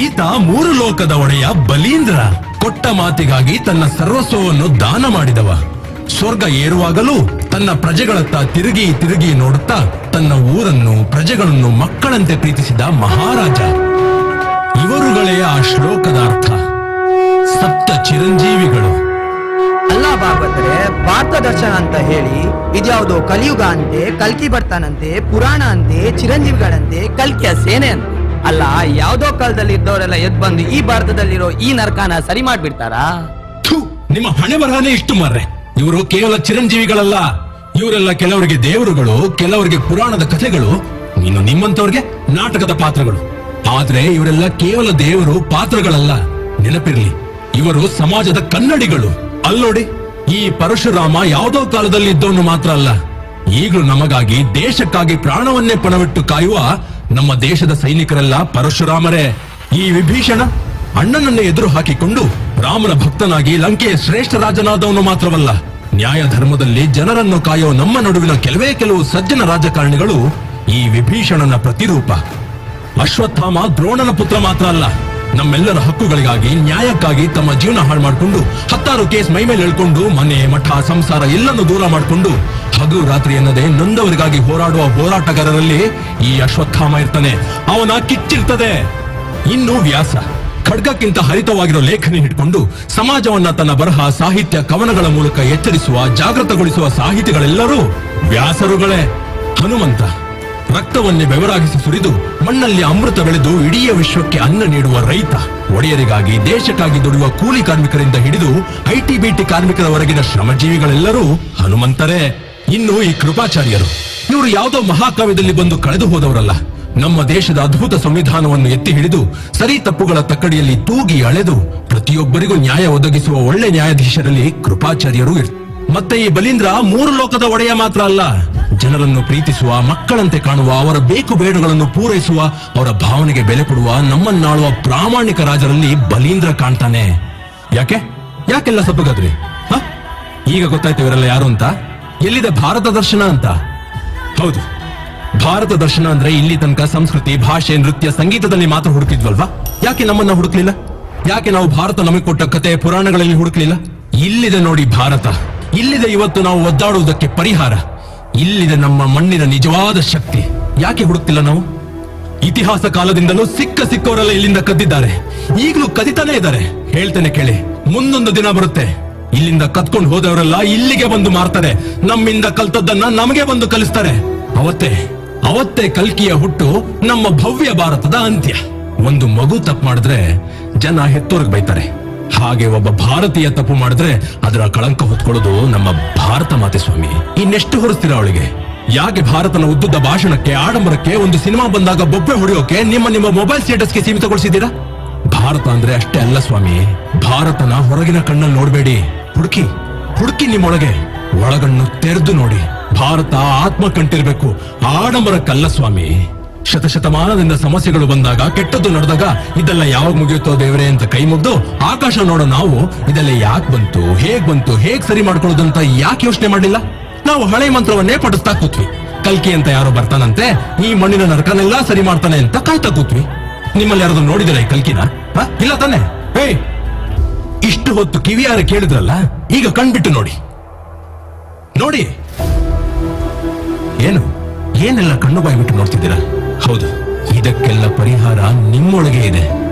ಈತ ಮೂರು ಲೋಕದ ಒಡೆಯ ಬಲೀಂದ್ರ. ಕೊಟ್ಟ ಮಾತಿಗಾಗಿ ತನ್ನ ಸರ್ವಸ್ವವನ್ನು ದಾನ ಮಾಡಿದವ. ಸ್ವರ್ಗ ಏರುವಾಗಲೂ ತನ್ನ ಪ್ರಜೆಗಳತ್ತ ತಿರುಗಿ ತಿರುಗಿ ನೋಡುತ್ತಾ ತನ್ನ ಊರನ್ನು ಪ್ರಜೆಗಳನ್ನು ಮಕ್ಕಳಂತೆ ಪ್ರೀತಿಸಿದ ಮಹಾರಾಜ. ಇವರುಗಳೇ ಆ ಶ್ಲೋಕದ ಅರ್ಥ, ಸಪ್ತ ಚಿರಂಜೀವಿಗಳು. ಅಲ್ಲ ಭಾಗವತರೆ, ಭಾರತ ದರ್ಶನ ಅಂತ ಹೇಳಿ ಇದ್ಯಾವುದೋ ಕಲಿಯುಗ ಅಂತೆ, ಕಲ್ಕಿ ಬರ್ತಾನಂತೆ, ಪುರಾಣ ಅಂತೆ, ಚಿರಂಜೀವಿಗಳಂತೆ, ಕಲ್ಕಿಯ ಸೇನೆ ಅಂತೆ. ಅಲ್ಲ, ಯಾವ್ದೋ ಕಾಲದಲ್ಲಿ ಇದ್ದವರೆಲ್ಲ ಎದ್ ಬಂದು ಈ ಭಾರತದಲ್ಲಿರೋ ಈ ನರಕನ ಸರಿ ಮಾಡ್ಬಿಡ್ತಾರಾ? ನಿಮ್ಮ ಹಣೆ ಬರಹನೇ ಇಷ್ಟು ಮಾರ್ರೆ. ಇವರು ಕೇವಲ ಚಿರಂಜೀವಿಗಳಲ್ಲ, ಇವರೆಲ್ಲ ಕೆಲವರಿಗೆ ದೇವರುಗಳು, ಕೆಲವರಿಗೆ ಪುರಾಣದ ಕಥೆಗಳು, ಇನ್ನು ನಿಮ್ಮಂತವ್ರಿಗೆ ನಾಟಕದ ಪಾತ್ರಗಳು. ಆದ್ರೆ ಇವರೆಲ್ಲ ಕೇವಲ ದೇವರು ಪಾತ್ರಗಳಲ್ಲ, ನೆನಪಿರ್ಲಿ, ಇವರು ಸಮಾಜದ ಕನ್ನಡಿಗಳು. ಅಲ್ಲೋಡಿ, ಈ ಪರಶುರಾಮ ಯಾವುದೋ ಕಾಲದಲ್ಲಿ ಇದ್ದವನು ಮಾತ್ರ ಅಲ್ಲ, ಈಗಲೂ ನಮಗಾಗಿ ದೇಶಕ್ಕಾಗಿ ಪ್ರಾಣವನ್ನೇ ಪಣವಿಟ್ಟು ಕಾಯುವ ನಮ್ಮ ದೇಶದ ಸೈನಿಕರೆಲ್ಲ ಪರಶುರಾಮರೇ. ಈ ವಿಭೀಷಣ ಅಣ್ಣನನ್ನೇ ಎದುರು ಹಾಕಿಕೊಂಡು ರಾಮನ ಭಕ್ತನಾಗಿ ಲಂಕೆಯ ಶ್ರೇಷ್ಠ ರಾಜನಾದವನು ಮಾತ್ರವಲ್ಲ, ನ್ಯಾಯ ಧರ್ಮದಲ್ಲಿ ಜನರನ್ನು ಕಾಯುವ ನಮ್ಮ ನಡುವಿನ ಕೆಲವೇ ಕೆಲವು ಸಜ್ಜನ ರಾಜಕಾರಣಿಗಳು ಈ ವಿಭೀಷಣನ ಪ್ರತಿರೂಪ. ಅಶ್ವತ್ಥಾಮ ದ್ರೋಣನ ಪುತ್ರ ಮಾತ್ರ ಅಲ್ಲ, ನಮ್ಮೆಲ್ಲರ ಹಕ್ಕುಗಳಿಗಾಗಿ ನ್ಯಾಯಕ್ಕಾಗಿ ತಮ್ಮ ಜೀವನ ಹಾಳು ಮಾಡಿಕೊಂಡು 10 ಕೇಸ್ ಮೈ ಮೇಲೆ ಎಳ್ಕೊಂಡು ಮನೆ ಮಠ ಸಂಸಾರ ಎಲ್ಲನ್ನೂ ದೂರ ಮಾಡಿಕೊಂಡು ಹಗಲು ರಾತ್ರಿ ಎನ್ನದೆ ನೊಂದವರಿಗಾಗಿ ಹೋರಾಡುವ ಹೋರಾಟಗಾರರಲ್ಲಿ ಈ ಅಶ್ವತ್ಥಾಮ ಇರ್ತಾನೆ, ಅವನ ಕಿಚ್ಚಿರ್ತದೆ. ಇನ್ನು ವ್ಯಾಸ ಖಡ್ಗಕ್ಕಿಂತ ಹರಿತವಾಗಿರೋ ಲೇಖನಿ ಹಿಡ್ಕೊಂಡು ಸಮಾಜವನ್ನ ತನ್ನ ಬರಹ ಸಾಹಿತ್ಯ ಕವನಗಳ ಮೂಲಕ ಎಚ್ಚರಿಸುವ ಜಾಗೃತಗೊಳಿಸುವ ಸಾಹಿತಿಗಳೆಲ್ಲರೂ ವ್ಯಾಸರುಗಳೇ. ಹನುಮಂತ ರಕ್ತವನ್ನೇ ಬೆವರಾಗಿಸಿ ಸುರಿದು ಮಣ್ಣಲ್ಲಿ ಅಮೃತ ಬೆಳೆದು ಇಡೀ ವಿಶ್ವಕ್ಕೆ ಅನ್ನ ನೀಡುವ ರೈತ, ಒಡೆಯರಿಗಾಗಿ ದೇಶಕ್ಕಾಗಿ ದುಡಿಯುವ ಕೂಲಿ ಕಾರ್ಮಿಕರಿಂದ ಹಿಡಿದು IT BT ಕಾರ್ಮಿಕರವರೆಗಿನ ಶ್ರಮಜೀವಿಗಳೆಲ್ಲರೂ ಹನುಮಂತರೇ. ಇನ್ನು ಈ ಕೃಪಾಚಾರ್ಯರು, ಇವರು ಯಾವುದೋ ಮಹಾಕಾವ್ಯದಲ್ಲಿ ಬಂದು ಕಳೆದು ಹೋದವರಲ್ಲ, ನಮ್ಮ ದೇಶದ ಅದ್ಭುತ ಸಂವಿಧಾನವನ್ನು ಎತ್ತಿ ಹಿಡಿದು ಸರಿ ತಪ್ಪುಗಳ ತಕ್ಕಡಿಯಲ್ಲಿ ತೂಗಿ ಅಳೆದು ಪ್ರತಿಯೊಬ್ಬರಿಗೂ ನ್ಯಾಯ ಒದಗಿಸುವ ಒಳ್ಳೆ ನ್ಯಾಯಾಧೀಶರಲ್ಲಿ ಕೃಪಾಚಾರ್ಯರು ಇರ್ತಾರೆ. ಮತ್ತೆ ಈ ಬಲೀಂದ್ರ 3 ಲೋಕದ ಒಡೆಯ ಮಾತ್ರ ಅಲ್ಲ, ಜನರನ್ನು ಪ್ರೀತಿಸುವ, ಮಕ್ಕಳಂತೆ ಕಾಣುವ, ಅವರ ಬೇಕು ಬೇಡುಗಳನ್ನು ಪೂರೈಸುವ, ಅವರ ಭಾವನೆಗೆ ಬೆಲೆ ಕೊಡುವ, ನಮ್ಮನ್ನಾಳುವ ಪ್ರಾಮಾಣಿಕ ರಾಜರಲ್ಲಿ ಬಲೀಂದ್ರ ಕಾಣ್ತಾನೆ. ಯಾಕೆ ಯಾಕೆಲ್ಲ ಸಪ್ಪಗಾದ್ರಿ? ಈಗ ಗೊತ್ತಾಯ್ತು ಇವರೆಲ್ಲ ಯಾರು ಅಂತ, ಎಲ್ಲಿದೆ ಭಾರತ ದರ್ಶನ ಅಂತ. ಹೌದು, ಭಾರತ ದರ್ಶನ ಅಂದ್ರೆ ಇಲ್ಲಿ ತನಕ ಸಂಸ್ಕೃತಿ, ಭಾಷೆ, ನೃತ್ಯ, ಸಂಗೀತದಲ್ಲಿ ಮಾತ್ರ ಹುಡುಕಿದ್ವಲ್ವಾ? ಯಾಕೆ ನಮ್ಮನ್ನ ಹುಡುಕ್ಲಿಲ್ಲ? ಯಾಕೆ ನಾವು ಭಾರತ ನಮಗೆ ಕೊಟ್ಟ ಕತೆ ಪುರಾಣಗಳಲ್ಲಿ ಹುಡುಕ್ಲಿಲ್ಲ? ಇಲ್ಲಿದೆ ನೋಡಿ ಭಾರತ, ಇಲ್ಲಿದೆ ಇವತ್ತು ನಾವು ಒದ್ದಾಡುವುದಕ್ಕೆ ಪರಿಹಾರ, ಇಲ್ಲಿದೆ ನಮ್ಮ ಮಣ್ಣಿನ ನಿಜವಾದ ಶಕ್ತಿ. ಯಾಕೆ ಹುಡುಕ್ತಿಲ್ಲ ನಾವು? ಇತಿಹಾಸ ಕಾಲದಿಂದಲೂ ಸಿಕ್ಕ ಸಿಕ್ಕವರೆಲ್ಲ ಇಲ್ಲಿಂದ ಕದ್ದಿದ್ದಾರೆ, ಈಗಲೂ ಕದಿತಾನೆ ಇದ್ದಾರೆ. ಹೇಳ್ತೇನೆ ಕೇಳಿ, ಮುಂದೊಂದು ದಿನ ಬರುತ್ತೆ, ಇಲ್ಲಿಂದ ಕದ್ಕೊಂಡು ಹೋದವರೆಲ್ಲ ಇಲ್ಲಿಗೆ ಬಂದು ಮಾರ್ತಾರೆ, ನಮ್ಮಿಂದ ಕಲ್ತದ್ದನ್ನ ನಮಗೆ ಬಂದು ಕಲಿಸ್ತಾರೆ. ಅವತ್ತೇ ಅವತ್ತೇ ಕಲ್ಕಿಯ ಹುಟ್ಟು, ನಮ್ಮ ಭವ್ಯ ಭಾರತದ ಅಂತ್ಯ. ಒಂದು ಮಗು ತಪ್ಪು ಮಾಡಿದ್ರೆ ಜನ ಹೆತ್ತೋರ್ಗ್ ಬೈತಾರೆ, ಹಾಗೆ ಒಬ್ಬ ಭಾರತೀಯ ತಪ್ಪು ಮಾಡಿದ್ರೆ ಅದರ ಕಳಂಕ ಹೊತ್ಕೊಳ್ಳೋದು ನಮ್ಮ ಭಾರತ ಮಾತೆ ಸ್ವಾಮಿ. ಇನ್ನೆಷ್ಟು ಹೊರಿಸ್ತೀರ ಅವಳಿಗೆ? ಯಾಕೆ ಭಾರತನ ಉದ್ದುದ್ದ ಭಾಷಣಕ್ಕೆ, ಆಡಂಬರಕ್ಕೆ, ಒಂದು ಸಿನಿಮಾ ಬಂದಾಗ ಬೊಬ್ಬೆ ಹೊಡೆಯೋಕೆ ನಿಮ್ಮ ನಿಮ್ಮ ಮೊಬೈಲ್ ಸ್ಟೇಟಸ್ಗೆ ಸೀಮಿತಗೊಳಿಸಿದ್ದೀರಾ? ಭಾರತ ಅಂದ್ರೆ ಅಷ್ಟೇ ಅಲ್ಲ ಸ್ವಾಮಿ, ಭಾರತನ ಹೊರಗಿನ ಕಣ್ಣಲ್ಲಿ ನೋಡ್ಬೇಡಿ, ಹುಡುಕಿ ಹುಡುಕಿ ನಿಮ್ಮೊಳಗೆ, ಒಳಗಣ್ಣು ತೆರೆದು ನೋಡಿ. ಭಾರತ ಆತ್ಮ ಕಂಟಿರ್ಬೇಕು, ಆಡಂಬರಕ್ಕಲ್ಲ ಸ್ವಾಮಿ. ಶತಶತಮಾನದಿಂದ ಸಮಸ್ಯೆಗಳು ಬಂದಾಗ, ಕೆಟ್ಟದ್ದು ನಡೆದಾಗ ಇದೆಲ್ಲ ಯಾವಾಗ ಮುಗಿಯುತ್ತೋ ದೇವರೇ ಅಂತ ಕೈ ಮುಗ್ದು ಆಕಾಶ ನೋಡೋ ನಾವು ಇದೆಲ್ಲ ಯಾಕೆ ಬಂತು, ಹೇಗ್ ಬಂತು, ಹೇಗ್ ಸರಿ ಮಾಡ್ಕೊಳ್ಳೋದಂತ ಯಾಕೆ ಯೋಚನೆ ಮಾಡಲಿಲ್ಲ? ನಾವು ಹಳೆ ಮಂತ್ರವನ್ನೇ ಪಠಿಸ್ತಾ ಕೂತ್ವಿ. ಕಲ್ಕಿ ಅಂತ ಯಾರೋ ಬರ್ತಾನಂತೆ, ಈ ಮಣ್ಣಿನ ನರಕನೆಲ್ಲ ಸರಿ ಮಾಡ್ತಾನೆ ಅಂತ ಕಾಯ್ತಾ ಕೂತ್ವಿ. ನಿಮ್ಮಲ್ಲಿ ಯಾರಾದ್ರೂ ನೋಡಿದಿರ ಈ ಕಲ್ಕಿನ? ಇಲ್ಲ ತಾನೆ? ಏಯ್, ಇಷ್ಟು ಹೊತ್ತು ಕಿವಿಯಾರ ಕೇಳಿದ್ರಲ್ಲ, ಈಗ ಕಣ್ಬಿಟ್ಟು ನೋಡಿ ನೋಡಿ. ಏನು ಏನೆಲ್ಲ ಕಣ್ಣು ಬಾಯಿ ಬಿಟ್ಟು ನೋಡ್ತಿದ್ದೀರಾ? ಹೌದು, ಇದಕ್ಕೆಲ್ಲ ಪರಿಹಾರ ನಿಮ್ಮೊಳಗೆ ಇದೆ.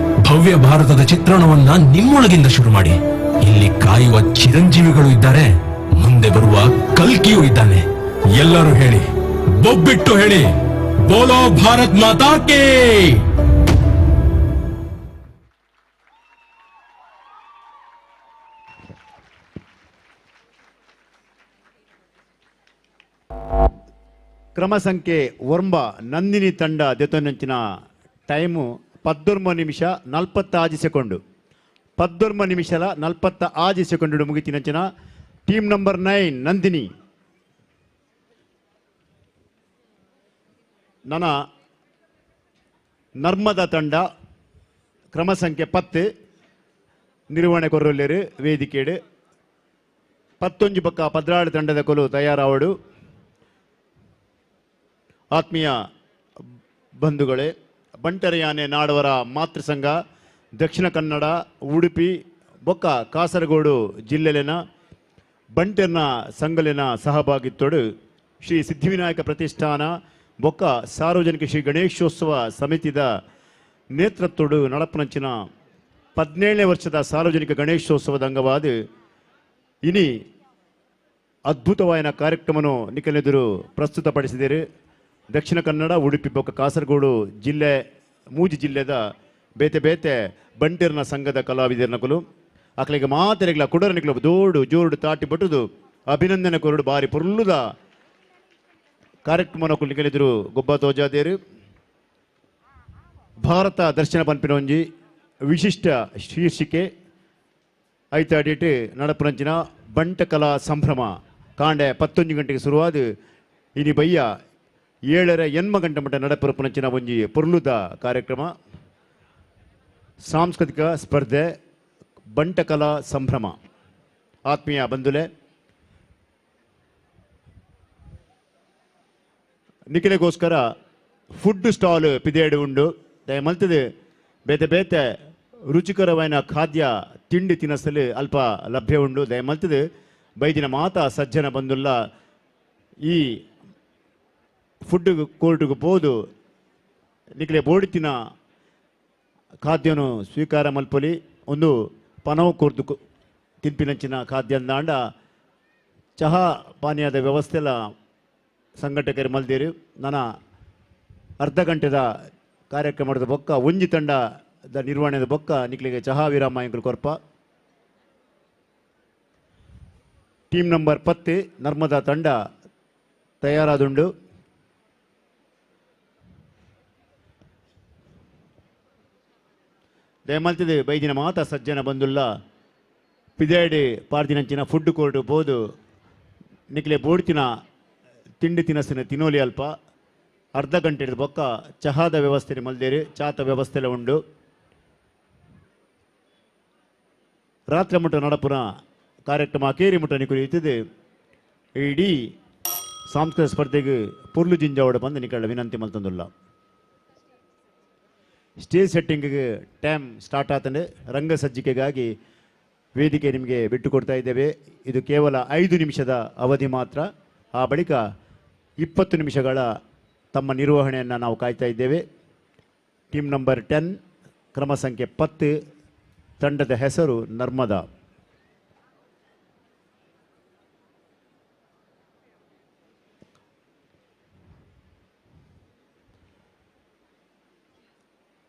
ಭವ್ಯ ಭಾರತದ ಚಿತ್ರಣವನ್ನ ನಿಮ್ಮೊಳಗಿಂದ ಶುರು ಮಾಡಿ. ಇಲ್ಲಿ ಕಾಯುವ ಚಿರಂಜೀವಿಗಳು ಇದ್ದಾರೆ, ಮುಂದೆ ಬರುವ ಕಲ್ಕಿಯೂ ಇದ್ದಾನೆ. ಎಲ್ಲರೂ ಹೇಳಿ, ಬೊಬ್ಬಿಟ್ಟು ಹೇಳಿ, ಬೋಲೋ ಭಾರತ್ ಮಾತಾ ಕೇ. ಕ್ರಮ ಸಂಖ್ಯೆ 9 ನಂದಿನಿ ತಂಡ ದೆತೊನ್ನಂಚಿನ ಟೈಮು 19 ನಿಮಿಷ 46 ಸೆಕೆಂಡು. 19 ನಿಮಿಷ 46 ಸೆಕೆಂಡು ಮುಗಿತಿನಂಚಿನ ಟೀಮ್ ನಂಬರ್ 9 ನಂದಿನಿ. ನನ್ನ ನರ್ಮದಾ ತಂಡ ಕ್ರಮ ಸಂಖ್ಯೆ 10 ನಿರ್ವಹಣೆ ಕೊರೊಲ್ಲೇರು ವೇದಿಕೆಡು 11 ಪಕ್ಕ 16 ತಂಡದ ಕೊಲು ತಯಾರಾವಡು. ಆತ್ಮೀಯ ಬಂಧುಗಳೇ, ಬಂಟರಯಾನೆ ನಾಡವರ ಮಾತೃಸಂಘ ದಕ್ಷಿಣ ಕನ್ನಡ, ಉಡುಪಿ ಬೊಕ್ಕ ಕಾಸರಗೋಡು ಜಿಲ್ಲೆಲಿನ ಬಂಟರ್ನ ಸಂಘಲಿನ ಸಹಭಾಗಿತ್ತೋಡು ಶ್ರೀ ಸಿದ್ಧಿವಿನಾಯಕ ಪ್ರತಿಷ್ಠಾನ ಬೊಕ್ಕ ಸಾರ್ವಜನಿಕ ಶ್ರೀ ಗಣೇಶೋತ್ಸವ ಸಮಿತಿದ ನೇತೃತ್ವಡು ನಡಪನಂಚಿನ 17ನೇ ವರ್ಷದ ಸಾರ್ವಜನಿಕ ಗಣೇಶೋತ್ಸವದ ಅಂಗವಾದ ಇನಿ ಅದ್ಭುತವಾದ ಕಾರ್ಯಕ್ರಮವನ್ನು ನಿಖಲೆದುರು ಪ್ರಸ್ತುತಪಡಿಸಿದರು. ದಕ್ಷಿಣ ಕನ್ನಡ, ಉಡುಪಿ ಬೊಕ್ಕ ಕಾಸರಗೋಡು ಜಿಲ್ಲೆ ಮೂಜಿ ಜಿಲ್ಲೆದ ಬೇತೆ ಬೇತೆ ಬಂಟೆರ್ನ ಸಂಘದ ಕಲಾವಿದರ್ನಕುಲು ಅಕ್ಲೆಗೆ ಮಾತೆರೆಗ್ಲ ಕುಡರನಿಕ್ಲು ದೋಡು ಜೋಡು ತಾಟಿ ಪಟ್ಟುದು ಅಭಿನಂದನೆ ಕೊರಡು ಬಾರಿ ಪೊರ್ಲುದ ಕಾರ್ಯಕ್ರಮನಕುಲು ನಿಖಲೆದುರು ಗೊಬ್ಬ ತೋಜಾದೇರು. ಭಾರತ ದರ್ಶನ ಪನ್ಪಿನ ಒಂಜಿ ವಿಶಿಷ್ಟ ಶೀರ್ಷಿಕೆ ಐತಾಡಿಟ್ಟು ನಡಪುನಂಚಿನ ಬಂಟಕಲಾ ಸಂಭ್ರಮ ಕಾಂಡೆ 11 ಗಂಟೆಗೆ ಶುರುವಾದ ಇನಿ ಬಯ್ಯ 7:30 ಗಂಟೆ ಮಟ್ಟ ನಡಪುರಪುನಂಚಿನ ಒಂಜಿ ಪೊರ್ಲುದ ಕಾರ್ಯಕ್ರಮ ಸಾಂಸ್ಕೃತಿಕ ಸ್ಪರ್ಧೆ ಬಂಟಕಲಾ ಸಂಭ್ರಮ. ಆತ್ಮೀಯ ಬಂಧುಲೆ, ನಿಖಿಲೆಗೋಸ್ಕರ ಫುಡ್ ಸ್ಟಾಲ್ ಪಿದೇಡು ಉಂಡು. ದಯಮಲ್ತದೆ ಬೇತೆ ಬೇತೆ ರುಚಿಕರವಾದ ಖಾದ್ಯ ತಿಂಡಿ ತಿನಸಲು ಅಲ್ಪ ಲಭ್ಯ ಉಂಡು. ದಯಮಲ್ತದೆ ಬೈದಿನ ಮಾತಾ ಸಜ್ಜನ ಬಂದುಲ್ಲ ಈ ಫುಡ್ ಕೋರ್ಟ್ಗೆ ಪೋದು ನಿಖಿಲೆ ಬೋಡಿತಿನ ಖಾದ್ಯನು ಸ್ವೀಕಾರ ಮಲ್ಪೊಲಿ. ಒಂದು ಪನವು ಕೊರ್ದು ತಿನ್ಪಿನಂಚಿನ ಖಾದ್ಯ ಅಂದಾಂಡ ಚಹಾ ಪಾನೀಯದ ವ್ಯವಸ್ಥೆಲ್ಲ ಸಂಘಟಕರು ಮಲ್ದೇರು. ನನ್ನ ಅರ್ಧ ಗಂಟೆದ ಕಾರ್ಯಕ್ರಮದ ಬೊಕ್ಕ ಒಂಜಿ ತಂಡದ ನಿರ್ವಹಣೆದ ಬೊಕ್ಕ ನಿಕ್ಲಿಗೆ ಚಹಾ ವಿರಾಮ ಎಂಕುಲು ಕೊರ್ಪ. ಟೀಮ್ ನಂಬರ್ 10 ನರ್ಮದಾ ತಂಡ ತಯಾರಾದುಂಡು. ದಯಮಲ್ತಿದೆ ಬೈದಿನ ಮಾತಾ ಸಜ್ಜನ ಬಂದುಲ್ಲ ಪಿದೇಡಿ ಪಾರ್ದಿನಂಚಿನ ಫುಡ್ ಕೋರ್ಟ್ ಪೋದು ನಿಕ್ಲೆ ಬೋಡ್ತಿನ ತಿಂಡಿ ತಿನಸಿನ ತಿನೋಲಿ ಅಲ್ಪ ಅರ್ಧ ಗಂಟೆ ಬೊಕ್ಕ ಚಹಾದ ವ್ಯವಸ್ಥೆ ಮಲ್ದೇರಿ, ಚಾತ ವ್ಯವಸ್ಥೆ ಉಂಡು. ರಾತ್ರಿ ಮುಟ್ಟ ನಡಪುನ ಕಾರ್ಯಕ್ರಮ ಕೇರಿ ಮುಟ್ಟ ನಿಕುಲು ಇಡೀ ಸಾಂಸ್ಕೃತಿಕ ಸ್ಪರ್ಧೆಗೆ ಪುರ್ಲು ಜಿಂಜಾವಡ ಬಂದು ನಿಕಳ ವಿನಂತಿ ಮಲ್ತಂದುಲ್ಲ. ಸ್ಟೇಜ್ ಸೆಟ್ಟಿಂಗ್ಗೆ ಟೈಮ್ ಸ್ಟಾರ್ಟ್ ಆತಂದ್ರೆ ರಂಗಸಜ್ಜಿಕೆಗಾಗಿ ವೇದಿಕೆ ನಿಮಗೆ ಬಿಟ್ಟು ಕೊಡ್ತಾ ಇದ್ದೇವೆ. ಇದು ಕೇವಲ 5 ನಿಮಿಷದ ಅವಧಿ ಮಾತ್ರ. ಆ ಬಳಿಕ 20 ನಿಮಿಷಗಳ ತಮ್ಮ ನಿರ್ವಹಣೆಯನ್ನು ನಾವು ಕಾಯ್ತಾ ಇದ್ದೇವೆ. ಟೀಮ್ ನಂಬರ್ 10, ಕ್ರಮ ಸಂಖ್ಯೆ 10, ತಂಡದ ಹೆಸರು ನರ್ಮದಾ.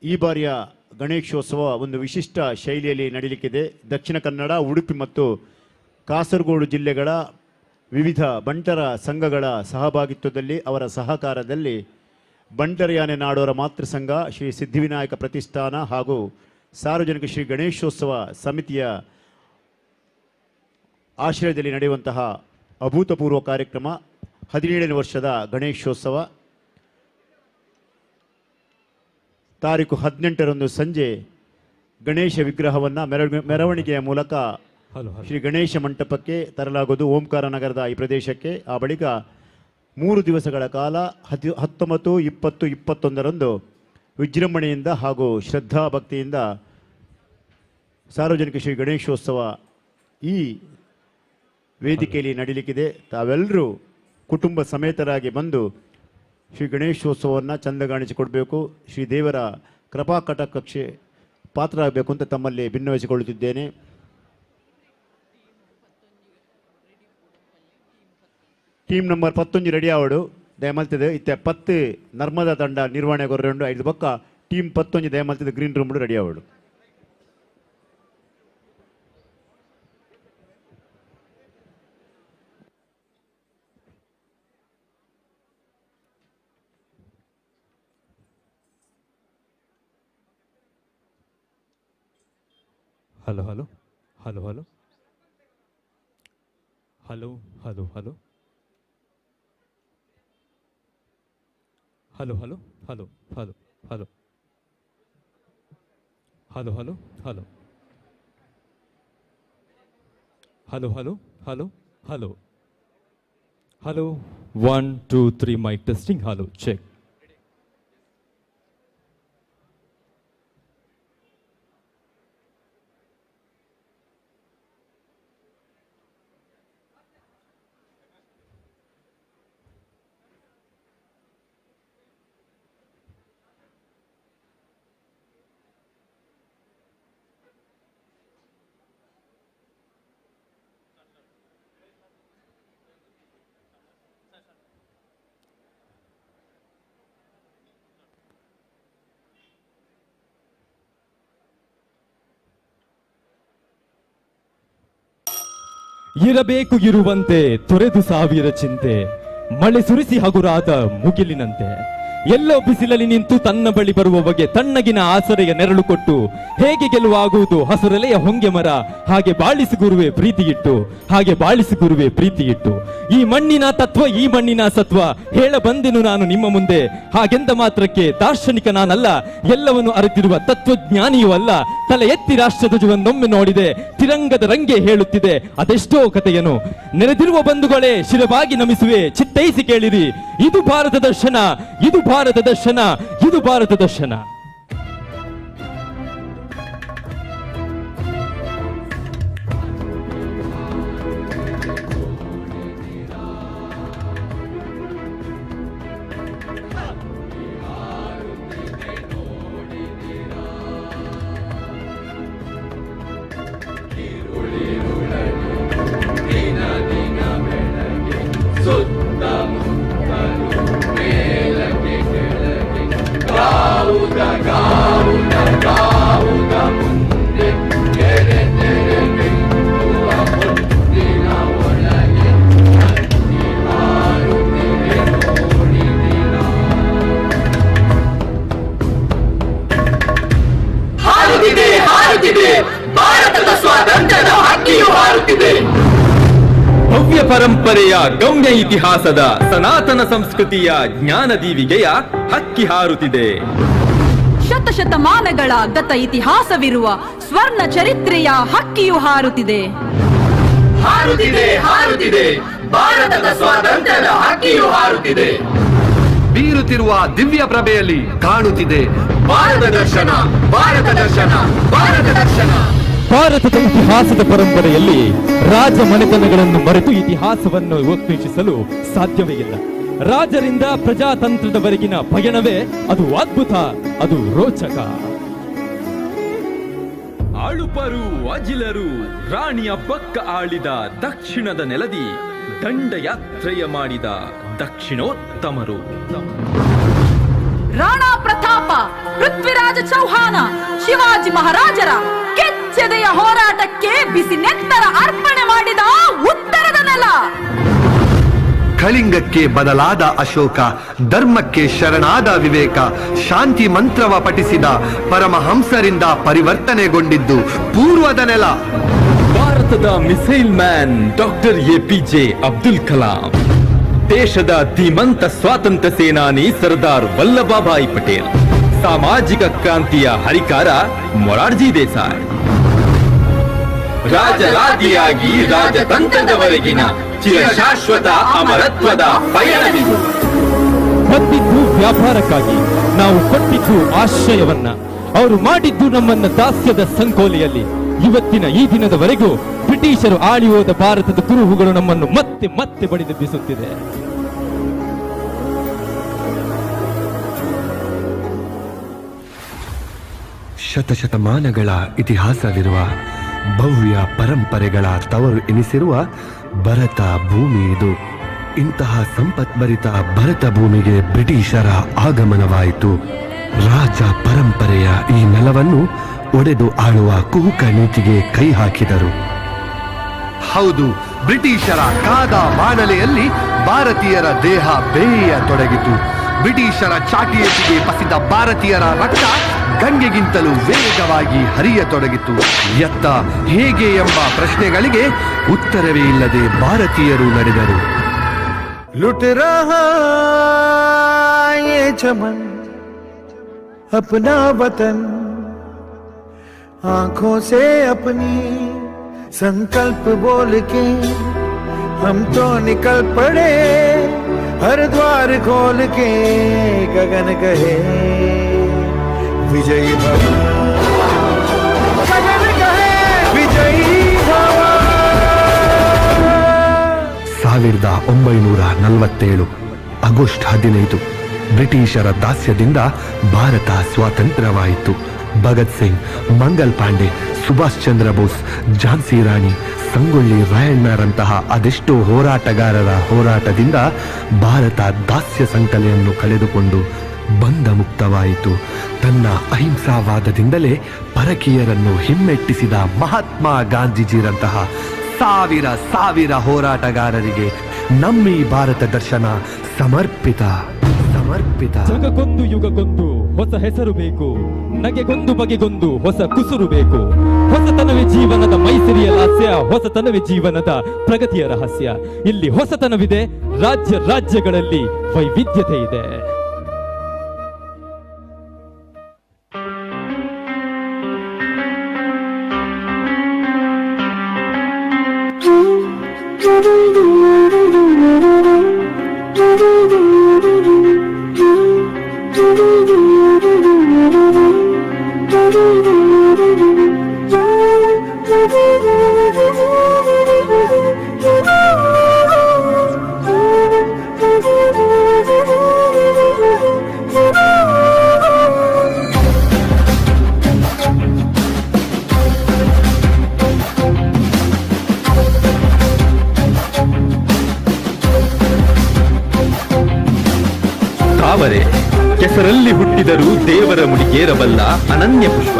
ಈ ಬಾರಿಯ ಗಣೇಶೋತ್ಸವ ಒಂದು ವಿಶಿಷ್ಟ ಶೈಲಿಯಲ್ಲಿ ನಡೆಯಲಿಕ್ಕಿದೆ. ದಕ್ಷಿಣ ಕನ್ನಡ, ಉಡುಪಿ ಮತ್ತು ಕಾಸರಗೋಡು ಜಿಲ್ಲೆಗಳ ವಿವಿಧ ಬಂಟರ ಸಂಘಗಳ ಸಹಭಾಗಿತ್ವದಲ್ಲಿ, ಅವರ ಸಹಕಾರದಲ್ಲಿ ಬಂಟರಯಾನೆ ನಾಡೋರ ಮಾತೃ ಸಂಘ, ಶ್ರೀ ಸಿದ್ಧಿವಿನಾಯಕ ಪ್ರತಿಷ್ಠಾನ ಹಾಗೂ ಸಾರ್ವಜನಿಕ ಶ್ರೀ ಗಣೇಶೋತ್ಸವ ಸಮಿತಿಯ ಆಶ್ರಯದಲ್ಲಿ ನಡೆಯುವಂತಹ ಅಭೂತಪೂರ್ವ ಕಾರ್ಯಕ್ರಮ 17ನೇ ವರ್ಷದ ಗಣೇಶೋತ್ಸವ. ತಾರೀಕು 18ರಂದು ಸಂಜೆ ಗಣೇಶ ವಿಗ್ರಹವನ್ನು ಮೆರವಣಿಗೆಯ ಮೂಲಕ ಶ್ರೀ ಗಣೇಶ ಮಂಟಪಕ್ಕೆ ತರಲಾಗುವುದು, ಓಂಕಾರ ನಗರದ ಈ ಪ್ರದೇಶಕ್ಕೆ. ಆ ಬಳಿಕ 3 ದಿವಸಗಳ ಕಾಲ 19, 20, 21ರಂದು ವಿಜೃಂಭಣೆಯಿಂದ ಹಾಗೂ ಶ್ರದ್ಧಾಭಕ್ತಿಯಿಂದ ಸಾರ್ವಜನಿಕ ಶ್ರೀ ಗಣೇಶೋತ್ಸವ ಈ ವೇದಿಕೆಯಲ್ಲಿ ನಡೀಲಿಕ್ಕಿದೆ. ತಾವೆಲ್ಲರೂ ಕುಟುಂಬ ಸಮೇತರಾಗಿ ಬಂದು ಶ್ರೀ ಗಣೇಶೋತ್ಸವವನ್ನು ಚಂದಗಾಣಿಸಿಕೊಡಬೇಕು, ಶ್ರೀ ದೇವರ ಕೃಪಾ ಕಟಾಕ್ಷಕ್ಕೆ ಪಾತ್ರರಾಗಬೇಕು ಅಂತ ತಮ್ಮಲ್ಲಿ ಭಿನ್ನವಹಿಸಿಕೊಳ್ಳುತ್ತಿದ್ದೇನೆ. ಟೀಮ್ ನಂಬರ್ 11 ರೆಡಿ ಆವಡು ದಯಮಲ್ತದೆ. ಇತ್ತೆ 10 ನರ್ಮದಾ ತಂಡ ನಿರ್ವಹಣೆ ಕೊರ್ರೆಂಡು. 5 ಬೊಕ್ಕ ಟೀಮ್ 11 ದಯಮಲ್ತದೆ ಗ್ರೀನ್ ರೂಮ್ ರೆಡಿ ಆವಡು. Hello hello hello hello hello hello hello hello hello hello hello hello hello hello hello hello hello hello hello hello 1 2 3 mic testing, hello check. ಇರಬೇಕು ಇರುವಂತೆ ತೊರೆದು ಸಾವಿರ ಚಿಂತೆ, ಮಳೆ ಸುರಿಸಿ ಹಗುರಾದ ಮುಗಿಲಿನಂತೆ. ಎಲ್ಲೋ ಬಿಸಿಲಲ್ಲಿ ನಿಂತು ತನ್ನ ಬಳಿ ಬರುವ ಬಗೆ ತಣ್ಣಗಿನ ಆಸರೆಯ ನೆರಳು ಕೊಟ್ಟು ಹೇಗೆ ಗೆಲುವಾಗುವುದು ಹಸುರೆಲೆಯ ಹೊಂಗೆ ಮರ, ಹಾಗೆ ಬಾಳಿಸು ಗುರುವೆ ಪ್ರೀತಿಯಿಟ್ಟು, ಹಾಗೆ ಬಾಳಿಸು ಗುರುವೆ ಪ್ರೀತಿಯಿಟ್ಟು. ಈ ಮಣ್ಣಿನ ತತ್ವ, ಈ ಮಣ್ಣಿನ ಸತ್ವ ಹೇಳ ಬಂದೆನು ನಾನು ನಿಮ್ಮ ಮುಂದೆ. ಹಾಗೆಂದ ಮಾತ್ರಕ್ಕೆ ದಾರ್ಶನಿಕ ನಾನಲ್ಲ, ಎಲ್ಲವನ್ನು ಅರಿತಿರುವ ತತ್ವಜ್ಞಾನಿಯೂ ಅಲ್ಲ. ತಲೆ ಎತ್ತಿ ರಾಷ್ಟ್ರಧ್ವಜವನ್ನೊಮ್ಮೆ ನೋಡಿದೆ, ತಿರಂಗದ ರಂಗೆ ಹೇಳುತ್ತಿದೆ ಅದೆಷ್ಟೋ ಕಥೆಯನು. ನೆರೆದಿರುವ ಬಂಧುಗಳೇ, ಶಿರವಾಗಿ ನಮಿಸುವೆ, ಚಿತ್ತೈಸಿ ಕೇಳಿರಿ, ಇದು ಭಾರತ ದರ್ಶನ, ಇದು ಭಾರತ ದರ್ಶನ, ಇದು ಭಾರತ ದರ್ಶನ. ಹಾರುತ್ತಿದೆ, ಹಾರುತ್ತಿದೆ ಭಾರತದ ಸ್ವಾತಂತ್ರ್ಯದ ಹಕ್ಕಿಯು ಹಾರುತ್ತಿದೆ. ಭವ್ಯ ಪರಂಪರೆಯ ಗಮ್ಯ ಇತಿಹಾಸದ ಸನಾತನ ಸಂಸ್ಕೃತಿಯ ಜ್ಞಾನ ದೀವಿಗೆಯ ಹಕ್ಕಿ ಹಾರುತ್ತಿದೆ. ಶತಶತಮಾನಗಳ ಗತ ಇತಿಹಾಸವಿರುವ ಸ್ವರ್ಣ ಚರಿತ್ರೆಯ ಹಕ್ಕಿಯು ಹಾರುತ್ತಿದೆ. ಹಾರುತ್ತಿದೆ, ಹಾರುತ್ತಿದೆ ಭಾರತದ ಸ್ವಾತಂತ್ರ್ಯದ ಹಕ್ಕಿಯು ಹಾರುತ್ತಿದೆ. ಬೀರುತ್ತಿರುವ ದಿವ್ಯ ಪ್ರಭೆಯಲ್ಲಿ ಕಾಣುತ್ತಿದೆ ಭಾರತ ದರ್ಶನ, ಭಾರತ ದರ್ಶನ, ಭಾರತ ದರ್ಶನ. ಭಾರತದ ಇತಿಹಾಸದ ಪರಂಪರೆಯಲ್ಲಿ ರಾಜ ಮನೆತನಗಳನ್ನು ಮರೆತು ಇತಿಹಾಸವನ್ನು ಉತ್ಕೃಷಿಸಲು ಸಾಧ್ಯವೇ ಇಲ್ಲ. ರಾಜರಿಂದ ಪ್ರಜಾತಂತ್ರದವರೆಗಿನ ಪಯಣವೇ ಅದು ಅದ್ಭುತ, ಅದು ರೋಚಕ. ಆಳುಪರು ಅಜಿಲರು ರಾಣಿಯ ಬಕ್ಕ ಆಳಿದ ದಕ್ಷಿಣದ ನೆಲದಿ ದಂಡಯಾತ್ರೆಯ ಮಾಡಿದ ದಕ್ಷಿಣೋತ್ತಮರು. ರಾಣಾ ಪ್ರತಾಪ, ಪೃಥ್ವಿರಾಜ ಚೌಹಾನ, ಶಿವಾಜಿ ಮಹಾರಾಜರ ಕೆಚ್ಚೆದೆಯ ಹೋರಾಟಕ್ಕೆ ಬಿಸಿ ನೆತ್ತರ ಅರ್ಪಣೆ ಮಾಡಿದ ಉತ್ತರದ ನೆಲ. ಕಳಿಂಗಕ್ಕೆ ಬದಲಾದ ಅಶೋಕ, ಧರ್ಮಕ್ಕೆ ಶರಣಾದ ವಿವೇಕ, ಶಾಂತಿ ಮಂತ್ರವ ಪಠಿಸಿದ ಪರಮಹಂಸರಿಂದ ಪರಿವರ್ತನೆಗೊಂಡಿದ್ದು ಪೂರ್ವದ ನೆಲ. ಭಾರತದ missile man doctor APJ Abdul Kalam, ದೇಶದ ಧೀಮಂತ ಸ್ವಾತಂತ್ರ್ಯ ಸೇನಾನಿ ಸರ್ದಾರ್ ವಲ್ಲಭಭಾಯಿ ಪಟೇಲ್, ಸಾಮಾಜಿಕ ಕ್ರಾಂತಿಯ ಹರಿಕಾರ ಮೊರಾರ್ಜಿ ದೇಸಾಯಿ, ರಾಜರಾದಿಯಾಗಿ ರಾಜತಂತ್ರದವರೆಗಿನ ಚಿರಶಾಶ್ವತ ಅಮರತ್ವದ ಪಯಣವಿದು. ಬಂದಿದ್ದು ವ್ಯಾಪಾರಕ್ಕಾಗಿ, ನಾವು ಕೊಟ್ಟಿದ್ದು ಆಶ್ರಯವನ್ನ, ಅವರು ಮಾಡಿದ್ದು ನಮ್ಮನ್ನ ದಾಸ್ಯದ ಸಂಕೋಲೆಯಲ್ಲಿ. ಇವತ್ತಿನ ಈ ದಿನದವರೆಗೂ ಬ್ರಿಟಿಷರು ಆಳಿ ಹೋದ ಭಾರತದ ಕುರುಹುಗಳು ನಮ್ಮನ್ನು ಮತ್ತೆ ಮತ್ತೆ ಬಡಿದೆಬ್ಬಿಸುತ್ತಿದೆ. ಶತಶತಮಾನಗಳ ಇತಿಹಾಸವಿರುವ ಭವ್ಯ ಪರಂಪರೆಗಳ ತವರು ಎನಿಸಿರುವ ಭರತ ಭೂಮಿ ಇದು. ಇಂತಹ ಸಂಪತ್ಭರಿತ ಭರತ ಭೂಮಿಗೆ ಬ್ರಿಟಿಷರ ಆಗಮನವಾಯಿತು. ರಾಜ ಪರಂಪರೆಯ ಈ ನೆಲವನ್ನು ಒಡೆದು ಆಳುವ ಕುಹುಕ ನೀತಿಗೆ ಕೈ ಹಾಕಿದರು. ಹೌದು, ಬ್ರಿಟಿಷರ ಕಾದ ಬಾಣಲೆಯಲ್ಲಿ ಭಾರತೀಯರ ದೇಹ ಬೇಯತೊಡಗಿತು. ಬ್ರಿಟಿಷರ ಚಾಟಿಯೊಟ್ಟಿಗೆ ಪಸಿದ ಭಾರತೀಯರ ರಕ್ತ ಗಂಗೆಗಿಂತಲೂ ವೇಗವಾಗಿ ಹರಿಯತೊಡಗಿತು. ಎತ್ತ ಹೇಗೆ ಎಂಬ ಪ್ರಶ್ನೆಗಳಿಗೆ ಉತ್ತರವೇ ಇಲ್ಲದೆ ಭಾರತೀಯರು ನಡೆದರು. ಲುಟ್ ರಹಾ ಯೇ ಚಮನ್ ಅಪ್ನಾ ವತನ್, ಆಂಖೋं से अपनी संकल्प बोल के हम तो निकल पड़े, हर द्वार खोल के गगन कहे विजयी भव, गगन कहे विजयी भव. 1947 ಆಗಸ್ಟ್ 15 ಬ್ರಿಟಿಷರ ದಾಸ್ಯದಿಂದ ಭಾರತ ಸ್ವಾತಂತ್ರ್ಯವಾಯಿತು. ಭಗತ್ ಸಿಂಗ್, ಮಂಗಲ್ ಪಾಂಡೆ, ಸುಭಾಷ್ ಚಂದ್ರ ಬೋಸ್, ಝಾನ್ಸಿ ರಾಣಿ, ಸಂಗೊಳ್ಳಿ ರಾಯಣ್ಣರಂತಹ ಅದೆಷ್ಟೋ ಹೋರಾಟಗಾರರ ಹೋರಾಟದಿಂದ ಭಾರತ ದಾಸ್ಯ ಸಂಕಲೆಯನ್ನು ಕಳೆದುಕೊಂಡು ಬಂಧ ಮುಕ್ತವಾಯಿತು. ತನ್ನ ಅಹಿಂಸಾವಾದದಿಂದಲೇ ಪರಕೀಯರನ್ನು ಹಿಮ್ಮೆಟ್ಟಿಸಿದ ಮಹಾತ್ಮ ಗಾಂಧೀಜಿರಂತಹ ಸಾವಿರ ಸಾವಿರ ಹೋರಾಟಗಾರರಿಗೆ ನಮ್ಮಿ ಭಾರತ ದರ್ಶನ ಸಮರ್ಪಿತ ಸಮರ್ಪಿತ. ಜಗಕ್ಕೊಂದು ಯುಗಕ್ಕೊಂದು ಹೊಸ ಹೆಸರು ಬೇಕು, ನಗೆಗೊಂದು ಬಗೆಗೊಂದು ಹೊಸ ಕುಸುರು ಬೇಕು. ಹೊಸತನವೇ ಜೀವನದ ಮೈಸಿರಿಯ ಲಾಸ್ಯ, ಹೊಸತನವೇ ಜೀವನದ ಪ್ರಗತಿಯ ರಹಸ್ಯ. ಇಲ್ಲಿ ಹೊಸತನವಿದೆ, ರಾಜ್ಯ ರಾಜ್ಯಗಳಲ್ಲಿ ವೈವಿಧ್ಯತೆ ಇದೆ. ತಾವರೆ ಕೆಸರಲ್ಲಿ ಹುಟ್ಟಿದರೂ ದೇವರ ಮುಡಿಗೇರಬಲ್ಲ ಅನನ್ಯ ಪುಷ್ಪ.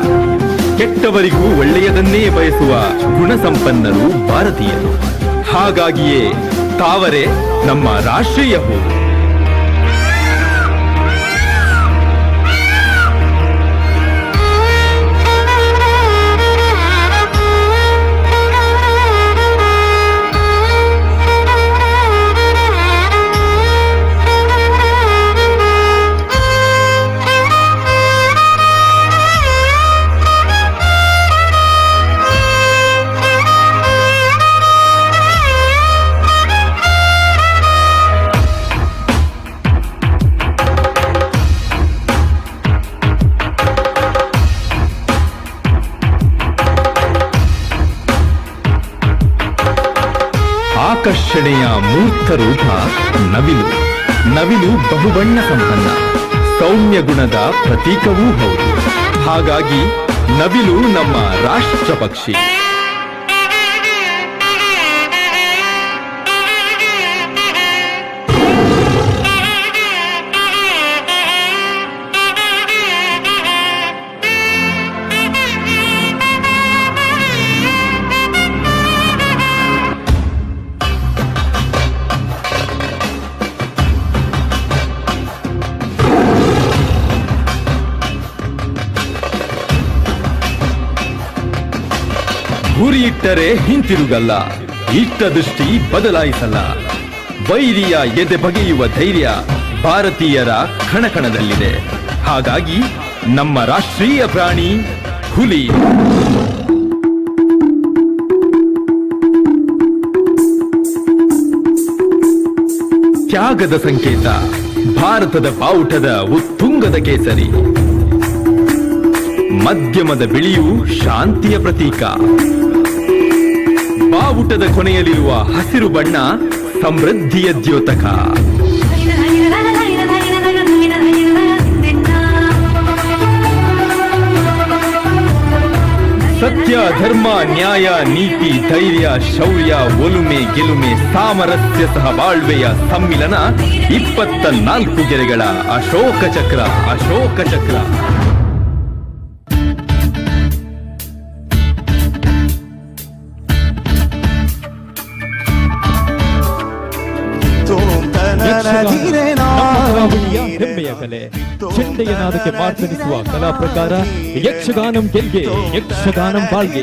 ಕೆಟ್ಟವರಿಗೂ ಒಳ್ಳೆಯದನ್ನೇ ಬಯಸುವ ಗುಣಸಂಪನ್ನರು ಭಾರತೀಯರು. ಹಾಗಾಗಿಯೇ ತಾವರೆ ನಮ್ಮ ರಾಷ್ಟ್ರೀಯ ಹೂವು. ಆಕರ್ಷಣೆಯ ಮೂರ್ತ ರೂಪ ನವಿಲು. ನವಿಲು ಬಹುಬಣ್ಣ ಸಂಪನ್ನ, ಸೌಮ್ಯ ಗುಣದ ಪ್ರತೀಕವೂ ಹೌದು. ಹಾಗಾಗಿ ನವಿಲು ನಮ್ಮ ರಾಷ್ಟ್ರ ಪಕ್ಷಿ. ಗುರಿಯಿಟ್ಟರೆ ಹಿಂತಿರುಗಲ್ಲ, ಇಟ್ಟ ದೃಷ್ಟಿ ಬದಲಾಯಿಸಲ್ಲ. ವೈರಿಯ ಎದೆ ಬಗೆಯುವ ಧೈರ್ಯ ಭಾರತೀಯರ ಕಣಕಣದಲ್ಲಿದೆ. ಹಾಗಾಗಿ ನಮ್ಮ ರಾಷ್ಟ್ರೀಯ ಪ್ರಾಣಿ ಹುಲಿ. ತ್ಯಾಗದ ಸಂಕೇತ ಭಾರತದ ಬಾವುಟದ ಉತ್ತುಂಗದ ಕೇಸರಿ. ಮಧ್ಯಮದ ಬಿಳಿಯು ಶಾಂತಿಯ ಪ್ರತೀಕ. ಬಾವುಟದ ಕೊನೆಯಲ್ಲಿರುವ ಹಸಿರು ಬಣ್ಣ ಸಮೃದ್ಧಿಯ ದ್ಯೋತಕ. ಸತ್ಯ, ಧರ್ಮ, ನ್ಯಾಯ, ನೀತಿ, ಧೈರ್ಯ, ಶೌರ್ಯ, ಒಲುಮೆ, ಗೆಲುಮೆ, ಸಾಮರಸ್ಯ ಸಹ ಬಾಳ್ವೆಯ ಸಮ್ಮಿಲನ 24 ಗೆರೆಗಳ ಅಶೋಕ ಚಕ್ರ. ಅಶೋಕ ಚಕ್ರ. ಹೆಮ್ಮೆಯ ಕಲೆ ಚೆಂಡೆಯ ನಾದಕ್ಕೆ ಮಾರ್ಪಡಿಸುವ ಕಲಾ ಪ್ರಕಾರ ಯಕ್ಷಗಾನಂ ಗೆಲ್ಗೆ, ಯಕ್ಷಗಾನಂ ಬಾಳ್ಗೆ.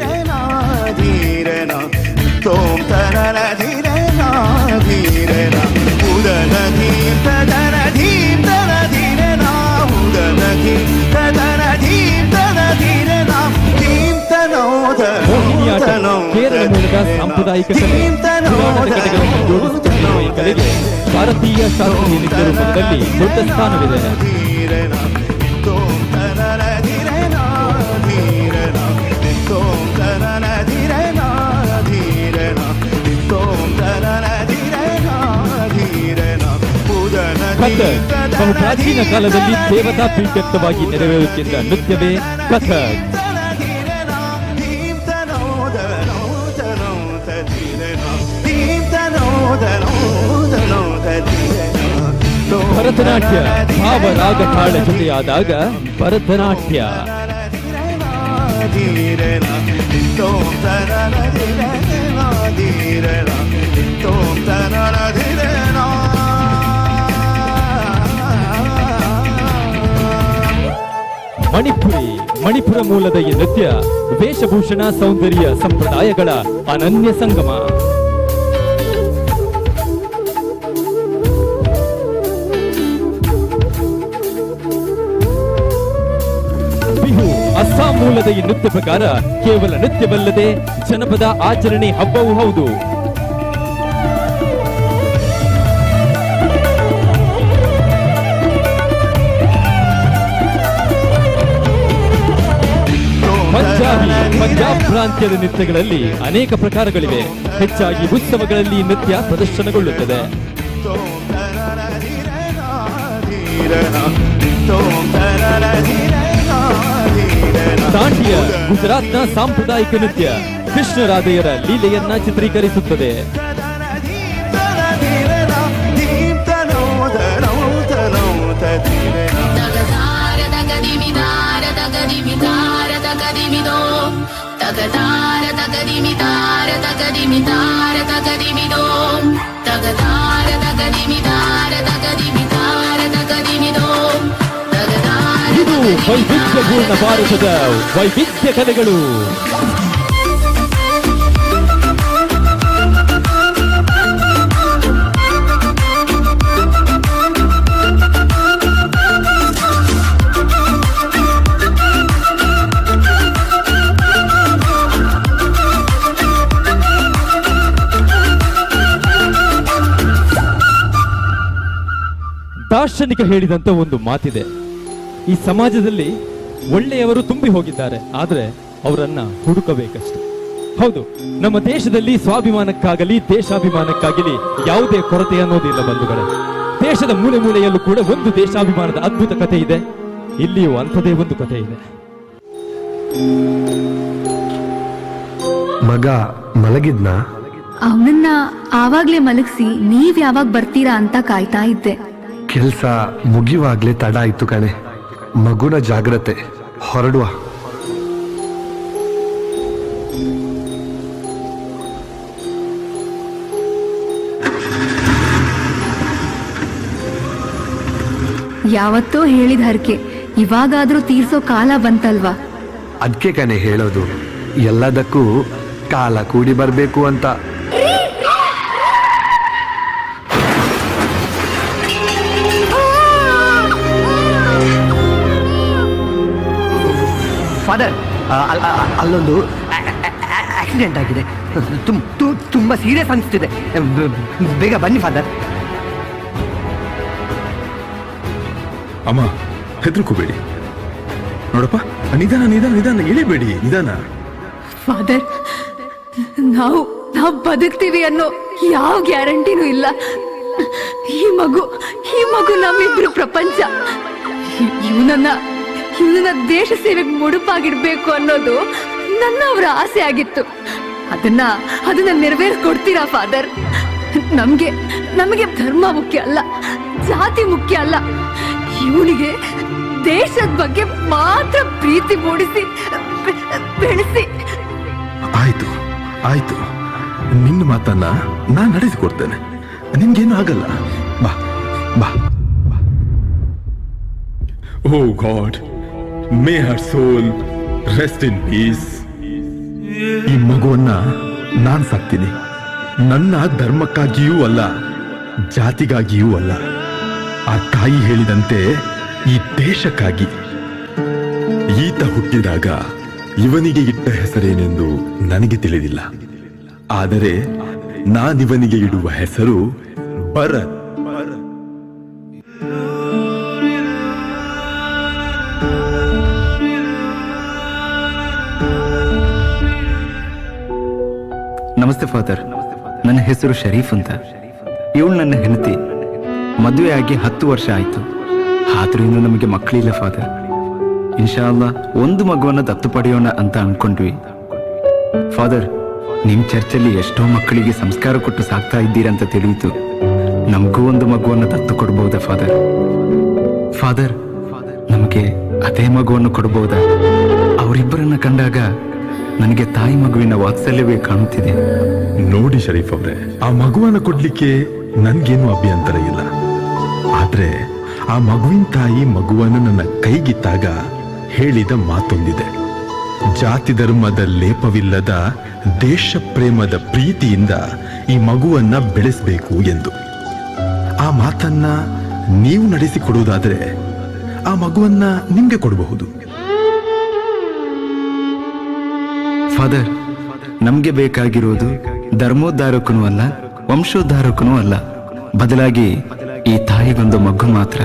ಮೋಹಿನಿಯಾಟ ಕೇರಳ ಮೂಲದ ಸಾಂಪ್ರದಾಯಿಕ ಕಲೆ. ಪುರಾಣದ ಕಥೆಗಳನ್ನು ಜೋಡಿಸುತ್ತಿರುವ ಈ ಕಲೆಗೆ ಭಾರತೀಯ ಶಾಸ್ತ್ರೀಯ ನೃತ್ಯ ರೂಪದಲ್ಲಿ ದೊಡ್ಡ ಸ್ಥಾನವಿದೆ. ಕಥಕ್ ಬಹು ಪ್ರಾಚೀನ ಕಾಲದಲ್ಲಿ ದೇವತಾ ಪ್ರೀತ್ಯರ್ಥವಾಗಿ ನೆರವೇರುತ್ತಿದ್ದ ನೃತ್ಯವೇ ಕಥಕ್. ಭರತನಾಟ್ಯ ಭಾವ ರಾಗ ತಾಳ ಜೊತೆಯಾದಾಗ ಭರತನಾಟ್ಯ. ಮಣಿಪುರಿ ಮಣಿಪುರ ಮೂಲದ ಈ ನೃತ್ಯ ವೇಷಭೂಷಣ ಸೌಂದರ್ಯ ಸಂಪ್ರದಾಯಗಳ ಅನನ್ಯ ಸಂಗಮ. ಬಿಹು ಅಸ್ಸಾಂ ಮೂಲದ ಈ ನೃತ್ಯ ಪ್ರಕಾರ ಕೇವಲ ನೃತ್ಯವಲ್ಲದೆ ಜನಪದ ಆಚರಣೆ ಹಬ್ಬವೂ ಹೌದು. ಪಂಜಾಬಿ ಪಂಜಾಬ್ ಪ್ರಾಂತ್ಯದ ನೃತ್ಯಗಳಲ್ಲಿ ಅನೇಕ ಪ್ರಕಾರಗಳಿವೆ. ಹೆಚ್ಚಾಗಿ ಉತ್ಸವಗಳಲ್ಲಿ ನೃತ್ಯ ಪ್ರದರ್ಶನಗೊಳ್ಳುತ್ತದೆ. ದಾಂಡಿಯ ಗುಜರಾತ್ನ ಸಾಂಪ್ರದಾಯಿಕ ನೃತ್ಯ ಕೃಷ್ಣರಾಧೆಯರ ಲೀಲೆಯನ್ನ ಚಿತ್ರೀಕರಿಸುತ್ತದೆ. ಇದು ವೈವಿಧ್ಯಪೂರ್ಣ ಭಾರತದ ವೈವಿಧ್ಯ ಕಲೆಗಳು. ದಾರ್ಶನಿಕ ಹೇಳಿದಂತ ಒಂದು ಮಾತಿದೆ, ಈ ಸಮಾಜದಲ್ಲಿ ಒಳ್ಳೆಯವರು ತುಂಬಿ ಹೋಗಿದ್ದಾರೆ, ಆದರೆ ಅವರನ್ನ ಹುಡುಕಬೇಕಷ್ಟೆ. ಹೌದು, ನಮ್ಮ ದೇಶದಲ್ಲಿ ಸ್ವಾಭಿಮಾನಕ್ಕಾಗಲಿ ದೇಶಾಭಿಮಾನಕ್ಕಾಗಲಿ ಯಾವುದೇ ಕೊರತೆ ಅನ್ನೋದಿಲ್ಲ ಬಂಧುಗಳೇ. ದೇಶದ ಮೂಲೆ ಮೂಲೆಯಲ್ಲೂ ಕೂಡ ಒಂದು ದೇಶಾಭಿಮಾನದ ಅದ್ಭುತ ಕಥೆ ಇದೆ. ಇಲ್ಲಿಯೂ ಅಂಥದೇ ಒಂದು ಕಥೆ ಇದೆ. ಮಗ ಮಲಗಿದ್ನಾ? ಅವನನ್ನ ಆವಾಗ್ಲೇ ಮಲಗಿಸಿ ನೀವ್ ಯಾವಾಗ ಬರ್ತೀರಾ ಅಂತ ಕಾಯ್ತಾ ಇದ್ದೆ. ಕೆಲ್ಸ ಮುಗಿಯುವಾಗ್ಲೇ ತಡ ಆಯ್ತು ಕಣೆ. ಮಗುನ ಜಾಗ್ರತೆ, ಹೊರಡುವ. ಯಾವತ್ತೋ ಹೇಳಿದ ಹರಕೆ ಇವಾಗಾದ್ರೂ ತೀರ್ಸೋ ಕಾಲ ಬಂತಲ್ವಾ? ಅದ್ಕೆ ಕಣೆ ಹೇಳೋದು, ಎಲ್ಲದಕ್ಕೂ ಕಾಲ ಕೂಡಿ ಬರ್ಬೇಕು ಅಂತ. ಫಾದರ್, ಅಲ್ಲೊಂದು ಆಕ್ಸಿಡೆಂಟ್ ಆಗಿದೆ. ತುಂಬ ಸೀರಿಯಸ್ ಅನಿಸ್ತಿದೆ. ಬೇಗ ಬನ್ನಿ ಫಾದರ್. ಅಮ್ಮ ಹೆದರ್ಕೋಬೇಡಿ ನೋಡಪ್ಪ, ನಿಧಾನ ನಿಧಾನ ನಿಧಾನ ಇಳಿಬೇಡಿ, ನಿಧಾನ. ಫಾದರ್, ನಾವು ನಾವು ಬದುಕ್ತೀವಿ ಅನ್ನೋ ಯಾವ ಗ್ಯಾರಂಟಿನೂ ಇಲ್ಲ. ಈ ಮಗು ನಮ್ಮಿಬ್ರು ಪ್ರಪಂಚ. ಇವನನ್ನ ದೇಶ ಸೇವೆಗೆ ಮುಡುಪಾಗಿಡ್ಬೇಕು ಅನ್ನೋದು ನನ್ನ ಅವರ ಆಸೆ ಆಗಿತ್ತು. ಅದನ್ನ ನೆರವೇರಿಸ್ಕೊಡ್ತೀರಾ ಫಾದರ್? ನಮ್ಗೆ ನಮಗೆ ಧರ್ಮ ಮುಖ್ಯ ಅಲ್ಲ, ಜಾತಿ ಮುಖ್ಯ ಅಲ್ಲ. ಇವನಿಗೆ ದೇಶದ ಬಗ್ಗೆ ಮಾತ್ರ ಪ್ರೀತಿ ಮೂಡಿಸಿ ಬೆಳೆಸಿ. ಆಯ್ತು ಆಯ್ತು, ನಿನ್ನ ಮಾತನ್ನ ನಾನ್ ನಡೆಸಿಕೊಡ್ತೇನೆ, ನಿನ್ಗೇನು ಆಗಲ್ಲ. ಬಾ ಬಾ. Oh God, may her soul rest in peace. ಈ ಮಗುವನ್ನ ನಾನ್ ಸಾಕ್ತೀನಿ. ನನ್ನ ಧರ್ಮಕ್ಕಾಗಿಯೂ ಅಲ್ಲ, ಜಾತಿಗಾಗಿಯೂ ಅಲ್ಲ, ಆ ತಾಯಿ ಹೇಳಿದಂತೆ ಈ ದೇಶಕ್ಕಾಗಿ. ಈತ ಹುಟ್ಟಿದಾಗ ಇವನಿಗೆ ಇಟ್ಟ ಹೆಸರೇನೆಂದು ನನಗೆ ತಿಳಿದಿಲ್ಲ, ಆದರೆ ನಾನಿವನಿಗೆ ಇಡುವ ಹೆಸರು ಭರತ್. ನಮಸ್ತೆ ಫಾದರ್, ನನ್ನ ಹೆಸರು ಶರೀಫ್ ಅಂತ. ಇವಳು ನನ್ನ ಹೆಂಡತಿ. ಮದುವೆಯಾಗಿ 10 ವರ್ಷ ಆಯಿತು. ಆದರೂ ಇನ್ನೂ ನಮಗೆ ಮಕ್ಕಳಿಲ್ಲ ಫಾದರ್. ಇನ್ಶಾ ಅಲ್ಲಾ ಒಂದು ಮಗುವನ್ನು ದತ್ತು ಪಡೆಯೋಣ ಅಂತ ಅನ್ಕೊಂಡ್ವಿ ಫಾದರ್. ನಿಮ್ಮ ಚರ್ಚಲ್ಲಿ ಎಷ್ಟೋ ಮಕ್ಕಳಿಗೆ ಸಂಸ್ಕಾರ ಕೊಟ್ಟು ಸಾಕ್ತಾ ಇದ್ದೀರಂತ ತಿಳಿಯಿತು. ನಮಗೂ ಒಂದು ಮಗುವನ್ನು ದತ್ತು ಕೊಡ್ಬೋದಾ ಫಾದರ್? ಫಾದರ್, ನಮಗೆ ಅದೇ ಮಗುವನ್ನು ಕೊಡ್ಬೋದಾ? ಅವನ ಅವರಿಬ್ಬರನ್ನ ಕಂಡಾಗ ನನಗೆ ತಾಯಿ ಮಗುವಿನ ವಾತ್ಸಲ್ಯವೇ ಕಾಣುತ್ತಿದೆ. ನೋಡಿ ಶರೀಫ್ ಅವರೇ, ಆ ಮಗುವನ್ನು ಕೊಡ್ಲಿಕ್ಕೆ ನನ್ಗೇನು ಅಭ್ಯಂತರ ಇಲ್ಲ. ಆದ್ರೆ ಆ ಮಗುವಿನ ತಾಯಿ ಮಗುವನ್ನು ನನ್ನ ಕೈಗಿತ್ತಾಗ ಹೇಳಿದ ಮಾತೊಂದಿದೆ. ಜಾತಿ ಧರ್ಮದ ಲೇಪವಿಲ್ಲದ ದೇಶ ಪ್ರೇಮದ ಪ್ರೀತಿಯಿಂದ ಈ ಮಗುವನ್ನ ಬೆಳೆಸಬೇಕು ಎಂದು. ಆ ಮಾತನ್ನ ನೀವು ನಡೆಸಿಕೊಡುವುದಾದ್ರೆ ಆ ಮಗುವನ್ನ ನಿಮ್ಗೆ ಕೊಡಬಹುದು. ಫಾದರ್, ನಮಗೆ ಬೇಕಾಗಿರುವುದು ಧರ್ಮೋದ್ಧಾರಕನೂ ಅಲ್ಲ, ವಂಶೋದ್ಧಾರಕನೂ ಅಲ್ಲ. ಬದಲಾಗಿ ಈ ತಾಯಿಗೊಂದು ಮಗು ಮಾತ್ರ.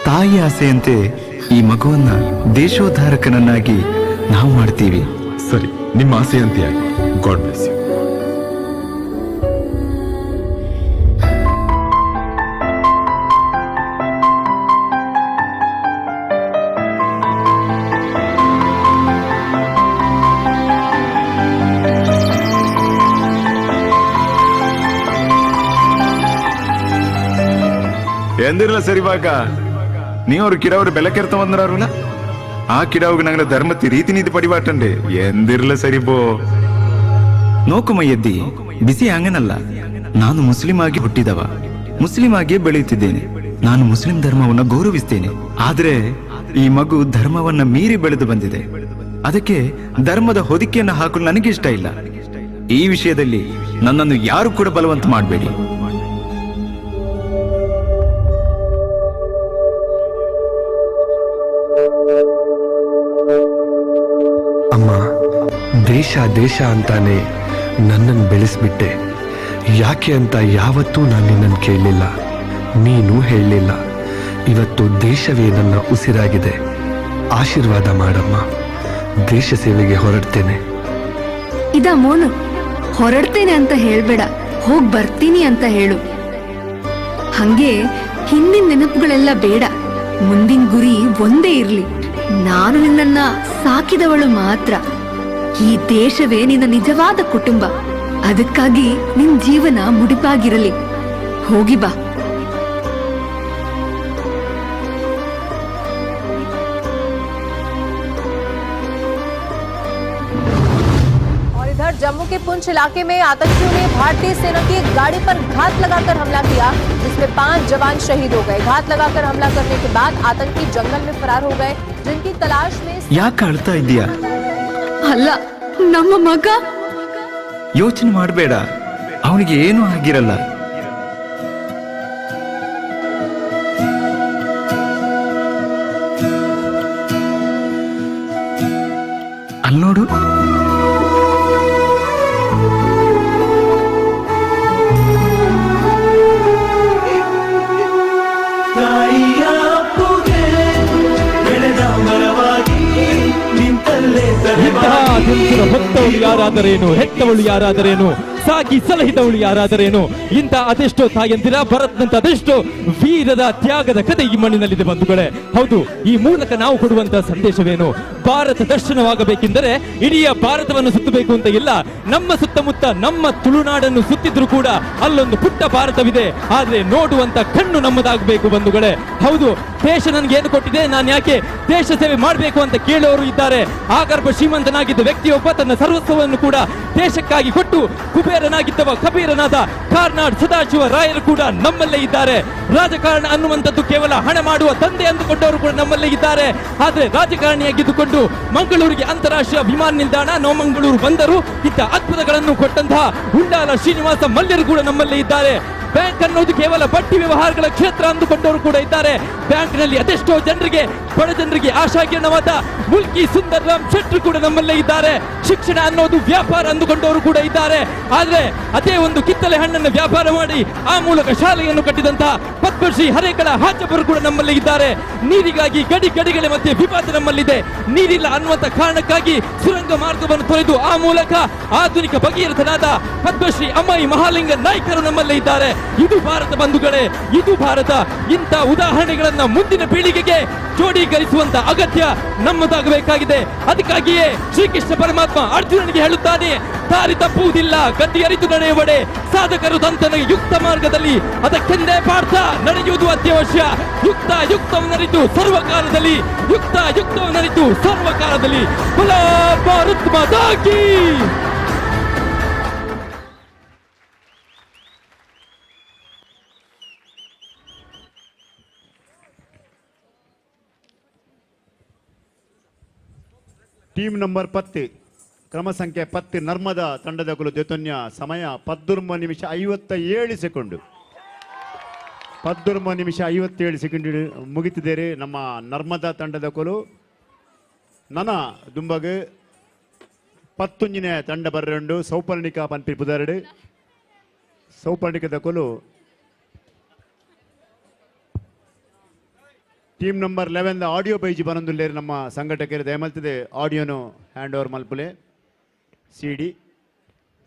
ತಾಯಿ ಆಸೆಯಂತೆ ಈ ಮಗುವನ್ನ ದೇಶೋದ್ಧಾರಕನನ್ನಾಗಿ ನಾವು ಮಾಡ್ತೀವಿ. ಸರಿ, ನಿಮ್ಮ ಆಸೆಯಂತೆ ಆಗಿ. God bless you. ಎಂದಿರಲ್ಲ ಸರಿವಾಗ ನೀವು ಅವ್ರ ಕಿಡವ್ರ ಬೆಲಕೆರ್ತ ಬಂದ್ರಲ್ಲ, ಆ ಕಿಡವ್ಗೆ ನಂಗೆ ಧರ್ಮತಿ ರೀತಿ ನೀತಿ ಪಡಿಬಾಟಂಡೆ ಎಂದಿರಲ್ಲ ಸರಿಬೋ. ನೋಕು ಮೈಯದ್ದಿ ಬಿಸಿ ಹಂಗನಲ್ಲ. ನಾನು ಮುಸ್ಲಿಂ ಆಗಿ ಹುಟ್ಟಿದವ, ಮುಸ್ಲಿಂ ಆಗಿಯೇ ಬೆಳೆಯುತ್ತಿದ್ದೇನೆ. ನಾನು ಮುಸ್ಲಿಂ ಧರ್ಮವನ್ನು ಗೌರವಿಸ್ತೇನೆ. ಆದ್ರೆ ಈ ಮಗು ಧರ್ಮವನ್ನ ಮೀರಿ ಬೆಳೆದು ಬಂದಿದೆ. ಅದಕ್ಕೆ ಧರ್ಮದ ಹೊದಿಕೆಯನ್ನು ಹಾಕಲು ನನಗೆ ಇಷ್ಟ ಇಲ್ಲ. ಈ ವಿಷಯದಲ್ಲಿ ನನ್ನನ್ನು ಯಾರು ಕೂಡ ಬಲವಂತ ಮಾಡಬೇಡಿ. ಅಮ್ಮ, ದೇಶ ದೇಶ ಅಂತಾನೆ ನನ್ನನ್ನು ಬೆಳೆಸ್ಬಿಟ್ಟೆ. ಯಾಕೆ ಅಂತ ಯಾವತ್ತೂ ನಾನು ನಿನ್ನನ್ನು ಕೇಳಲಿಲ್ಲ, ನೀನು ಹೇಳಲಿಲ್ಲ. ಇವತ್ತು ದೇಶವೇ ನನ್ನ ಉಸಿರಾಗಿದೆ. ಆಶೀರ್ವಾದ ಮಾಡಮ್ಮ, ದೇಶ ಸೇವೆಗೆ ಹೊರಡ್ತೇನೆ. ಇದ ಮೋನು, ಹೊರಡ್ತೇನೆ ಅಂತ ಹೇಳ್ಬೇಡ, ಹೋಗ್ ಬರ್ತೀನಿ ಅಂತ ಹೇಳು. ಹಂಗೆ ಹಿಂದಿನ ನೆನಪುಗಳೆಲ್ಲ ಬೇಡ, ಮುಂದಿನ ಗುರಿ ಒಂದೇ ಇರ್ಲಿ. ನಾನು ನಿನ್ನನ್ನ ಸಾಕಿದವಳು ಮಾತ್ರ. ಈ ದೇಶವೇ ನಿನ್ನ ನಿಜವಾದ ಕುಟುಂಬ. ಅದಕ್ಕಾಗಿ ನಿನ್ ಜೀವನ ಮುಡಿಪಾಗಿರಲಿ. ಹೋಗಿ ಬಾ. और इधर जम्मू के पुंछ इलाके में आतंकियों ने भारतीय सेना की एक गाड़ी पर घात लगाकर हमला किया, जिसमें 5 जवान शहीद हो गए। घात लगाकर हमला करने के बाद आतंकी जंगल में फरार हो गए, जिनकी तलाश में ಯಾಕೆ ಅಳ್ತಾ ಇದ್ದೀಯಾ? ಅಲ್ಲ, ನಮ್ಮ ಮಗ. ಯೋಚನೆ ಮಾಡಬೇಡ, ಅವನಿಗೆ ಏನೂ ಆಗಿರಲ್ಲ. ಅಲ್ಲೋಡು, ಇಂತಹ ಜನಿಸಿದ ಹೊತ್ತವಳು ಯಾರಾದರೇನು, ಹೆತ್ತವಳು ಯಾರಾದರೇನು, ಸಾಕಿ ಸಲಹಿದವಳು ಯಾರಾದರೇನು, ಇಂಥ ಅದೆಷ್ಟೋ ತಾಯಂದಿರ, ಭರತ್ನಂತ ಅದೆಷ್ಟೋ ವೀರರ ತ್ಯಾಗದ ಕಥೆ ಈ ಮಣ್ಣಿನಲ್ಲಿದೆ ಬಂಧುಗಳೇ. ಹೌದು, ಈ ಮೂಲಕ ನಾವು ಕೊಡುವಂತಹ ಸಂದೇಶವೇನು? ಭಾರತ ದರ್ಶನವಾಗಬೇಕೆಂದರೆ ಇಡೀ ಭಾರತವನ್ನು ಸುತ್ತಬೇಕು ಅಂತ ಇಲ್ಲ. ನಮ್ಮ ಸುತ್ತಮುತ್ತ ನಮ್ಮ ತುಳುನಾಡನ್ನು ಸುತ್ತಿದ್ರು ಕೂಡ ಅಲ್ಲೊಂದು ಪುಟ್ಟ ಭಾರತವಿದೆ. ಆದ್ರೆ ನೋಡುವಂತ ಕಣ್ಣು ನಮ್ಮದಾಗಬೇಕು ಬಂಧುಗಳೇ. ಹೌದು, ದೇಶ ನನಗೆ ಏನು ಕೊಟ್ಟಿದೆ, ನಾನು ಯಾಕೆ ದೇಶ ಸೇವೆ ಮಾಡಬೇಕು ಅಂತ ಕೇಳೋರು ಇದ್ದಾರೆ. ಆಗರ್ಭ ಶ್ರೀಮಂತನಾಗಿದ್ದ ವ್ಯಕ್ತಿಯೊಬ್ಬ ತನ್ನ ಸರ್ವಸ್ವವನ್ನು ಕೂಡ ದೇಶಕ್ಕಾಗಿ ಕೊಟ್ಟು ಕುಬೇರನಾಗಿದ್ದವ ಕಬೀರನಾದ ಕಾರ್ನಾಡ್ ಸದಾಶಿವ ರಾಯರು ಕೂಡ ನಮ್ಮಲ್ಲೇ ಇದ್ದಾರೆ. ರಾಜಕಾರಣ ಅನ್ನುವಂಥದ್ದು ಕೇವಲ ಹಣ ಮಾಡುವ ತಂದೆ ಅಂದುಕೊಂಡವರು ಕೂಡ ನಮ್ಮಲ್ಲೇ ಇದ್ದಾರೆ. ಆದ್ರೆ ರಾಜಕಾರಣಿಯಾಗಿದ್ದುಕೊಂಡು ಮಂಗಳೂರಿಗೆ ಅಂತಾರಾಷ್ಟ್ರೀಯ ವಿಮಾನ ನಿಲ್ದಾಣ, ನವಮಂಗಳೂರು ಬಂದರು ಇಂಥ ಅದ್ಭುತಗಳನ್ನು ಕೊಟ್ಟಂತಹ ಉಂಡಾಲ ಶ್ರೀನಿವಾಸ ಮಲ್ಯರು ಕೂಡ ನಮ್ಮಲ್ಲೇ ಇದ್ದಾರೆ. ಬ್ಯಾಂಕ್ ಅನ್ನೋದು ಕೇವಲ ಬಡ್ಡಿ ವ್ಯವಹಾರಗಳ ಕ್ಷೇತ್ರ ಅಂದುಕೊಂಡವರು ಕೂಡ ಇದ್ದಾರೆ. ಬ್ಯಾಂಕ್ನಲ್ಲಿ ಅದೆಷ್ಟೋ ಜನರಿಗೆ, ಬಡ ಜನರಿಗೆ ಆಶಾಕಿರಣವಾದ ಮುಲ್ಕಿ ಸುಂದರ್ರಾಮ್ ಶೆಟ್ಟರು ಕೂಡ ನಮ್ಮಲ್ಲೇ ಇದ್ದಾರೆ. ಶಿಕ್ಷಣ ಅನ್ನೋದು ವ್ಯಾಪಾರ ಅಂದುಕೊಂಡವರು ಕೂಡ ಇದ್ದಾರೆ. ಆದ್ರೆ ಅದೇ ಒಂದು ಕಿತ್ತಲೆ ಹಣ್ಣನ್ನು ವ್ಯಾಪಾರ ಮಾಡಿ ಆ ಮೂಲಕ ಶಾಲೆಯನ್ನು ಕಟ್ಟಿದಂತಹ ಪದ್ಮಶ್ರೀ ಹರೇಕಳ ಹಾಚಪರು ಕೂಡ ನಮ್ಮಲ್ಲೇ ಇದ್ದಾರೆ. ನೀರಿಗಾಗಿ ಗಡಿ ಗಡಿಗಳ ಮಧ್ಯೆ ವಿವಾದ ನಮ್ಮಲ್ಲಿದೆ. ನೀರಿಲ್ಲ ಅನ್ನುವಂಥ ಕಾರಣಕ್ಕಾಗಿ ಸುರಂಗ ಮಾರ್ಗವನ್ನು ತೊರೆದು ಆ ಮೂಲಕ ಆಧುನಿಕ ಭಗೀರಥನಾದ ಪದ್ಮಶ್ರೀ ಅಮ್ಮಾಯಿ ಮಹಾಲಿಂಗ ನಾಯ್ಕರು ನಮ್ಮಲ್ಲೇ ಇದ್ದಾರೆ. ಇದು ಭಾರತ ಬಂಧುಗಳೇ, ಇದು ಭಾರತ. ಇಂಥ ಉದಾಹರಣೆಗಳನ್ನ ಮುಂದಿನ ಪೀಳಿಗೆಗೆ ಜೋಡೀಕರಿಸುವಂತ ಅಗತ್ಯ ನಮ್ಮದಾಗಬೇಕಾಗಿದೆ. ಅದಕ್ಕಾಗಿಯೇ ಶ್ರೀಕೃಷ್ಣ ಪರಮಾತ್ಮ ಅರ್ಜುನನಿಗೆ ಹೇಳುತ್ತಾನೆ, ದಾರಿ ತಪ್ಪುವುದಿಲ್ಲ, ಗತಿ ಅರಿತು ನಡೆಯುವಡೆ ಸಾಧಕರು ತಂತನ ಯುಕ್ತ ಮಾರ್ಗದಲ್ಲಿ, ಅದಕ್ಕೆಂದೇ ಪಾರ್ಥ ನಡೆಯುವುದು ಅತ್ಯವಶ್ಯ. ಯುಕ್ತ ಯುಕ್ತವನ್ನರಿತು ಸರ್ವಕಾಲದಲ್ಲಿ, ಯುಕ್ತ ಯುಕ್ತವನ್ನರಿತು ಸರ್ವಕಾಲದಲ್ಲಿ. ಬುಲೋ ಭಾರತ್ ಮಾತಾ ಕೀ. ಟೀಮ್ ನಂಬರ್ 10, ಕ್ರಮ ಸಂಖ್ಯೆ 10, ನರ್ಮದಾ ತಂಡದ ಕುಲು ದ್ಯೋತನ್ಯ. ಸಮಯ 19 ನಿಮಿಷ 57 ಸೆಕೆಂಡು. 19 ನಿಮಿಷ 57 ಸೆಕೆಂಡ್ ಮುಗಿತಿದ್ದೇವೆ ನಮ್ಮ ನರ್ಮದಾ ತಂಡದ ಕುಲು. ನನ ದುಂಬಗ್ 11ನೇ ತಂಡ ಬರ್ರಂಡು ಸೌಪರ್ಣಿಕ ಪನ್ಪಿ ಪುದರಡು. ಸೌಪರ್ಣಿಕದ ಕುಲು ಟೀಮ್ ನಂಬರ್ 11 ಆಡಿಯೋ ಬೈಜಿ ಬನೊಂದುಲ್ಲೇರು ನಮ್ಮ ಸಂಘಟಕರು ದಯಮಲ್ತಿದೆ ಆಡಿಯೋನು ಹ್ಯಾಂಡ್ ಓವರ್ ಮಲ್ಪುಲೆ. ಸಿ ಡಿ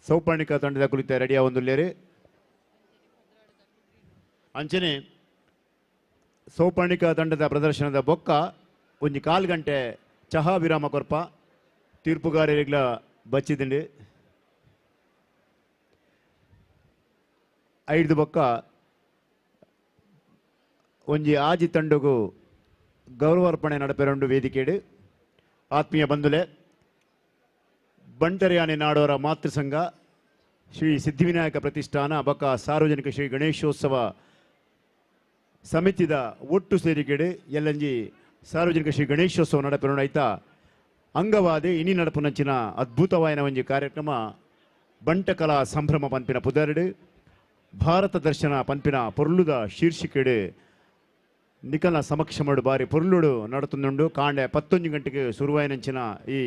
ಸೌಪರ್ಣಿಕ ತಂಡದ ಕುರಿತ ರೆಡಿಯ ಒಂದುಲ್ಲೇರು. ಅಂಚನೆ ಸೌಪರ್ಣಿಕ ತಂಡದ ಪ್ರದರ್ಶನದ ಬೊಕ್ಕ ಒಂಜಿ ಕಾಲು ಗಂಟೆ ಚಹಾ ವಿರಾಮ ಕೊರ್ಪ. ತೀರ್ಪುಗಾರರಿಗ್ಲ ಬಚ್ಚಿದಿಂಡು 5 ಬೊಕ್ಕ ಒಂಜಿ ಆಜಿ ತಂಡಗು ಗೌರವಾರ್ಪಣೆ ನಡಪೆರೊಂಡು ವೇದಿಕೆಡು. ಆತ್ಮೀಯ ಬಂಧುಲೆ, ಬಂಟರ್ಯಾನೆ ನಾಡೋರ ಮಾತೃಸಂಘ ಶ್ರೀ ಸಿದ್ಧಿವಿನಾಯಕ ಪ್ರತಿಷ್ಠಾನ ಬೊಕ್ಕ ಸಾರ್ವಜನಿಕ ಶ್ರೀ ಗಣೇಶೋತ್ಸವ ಸಮಿತಿದ ಒಟ್ಟು ಸೇರಿಕೆಡು ಎಲ್ಲಂಜಿ ಸಾರ್ವಜನಿಕ ಶ್ರೀ ಗಣೇಶೋತ್ಸವ ನಡಪೆರೊಂಡು ಆಯ್ತಾ ಅಂಗವಾದಿ ಇನಿ ನಡಪುನಂಚಿನ ಅದ್ಭುತವಾಯಿನ ಒಂಜಿ ಕಾರ್ಯಕ್ರಮ ಬಂಟಕಲಾ ಸಂಭ್ರಮ ಪನ್ಪಿನ ಪುದರ್ಡು ಭಾರತ ದರ್ಶನ ಪನ್ಪಿನ ಪೊರ್ಲುದ ಶೀರ್ಷಿಕೆಡು ನಿಕಲ ಸಮಕ್ಷಮಡು ಬಾರಿ ಪೊರ್ಲುಡು ನಡತುಂದುಂಡು. ಕಾಂಡೆ 11 ಗಂಟೆಗೆ ಸುರುವಾಯಿನಂಚಿನ ಈ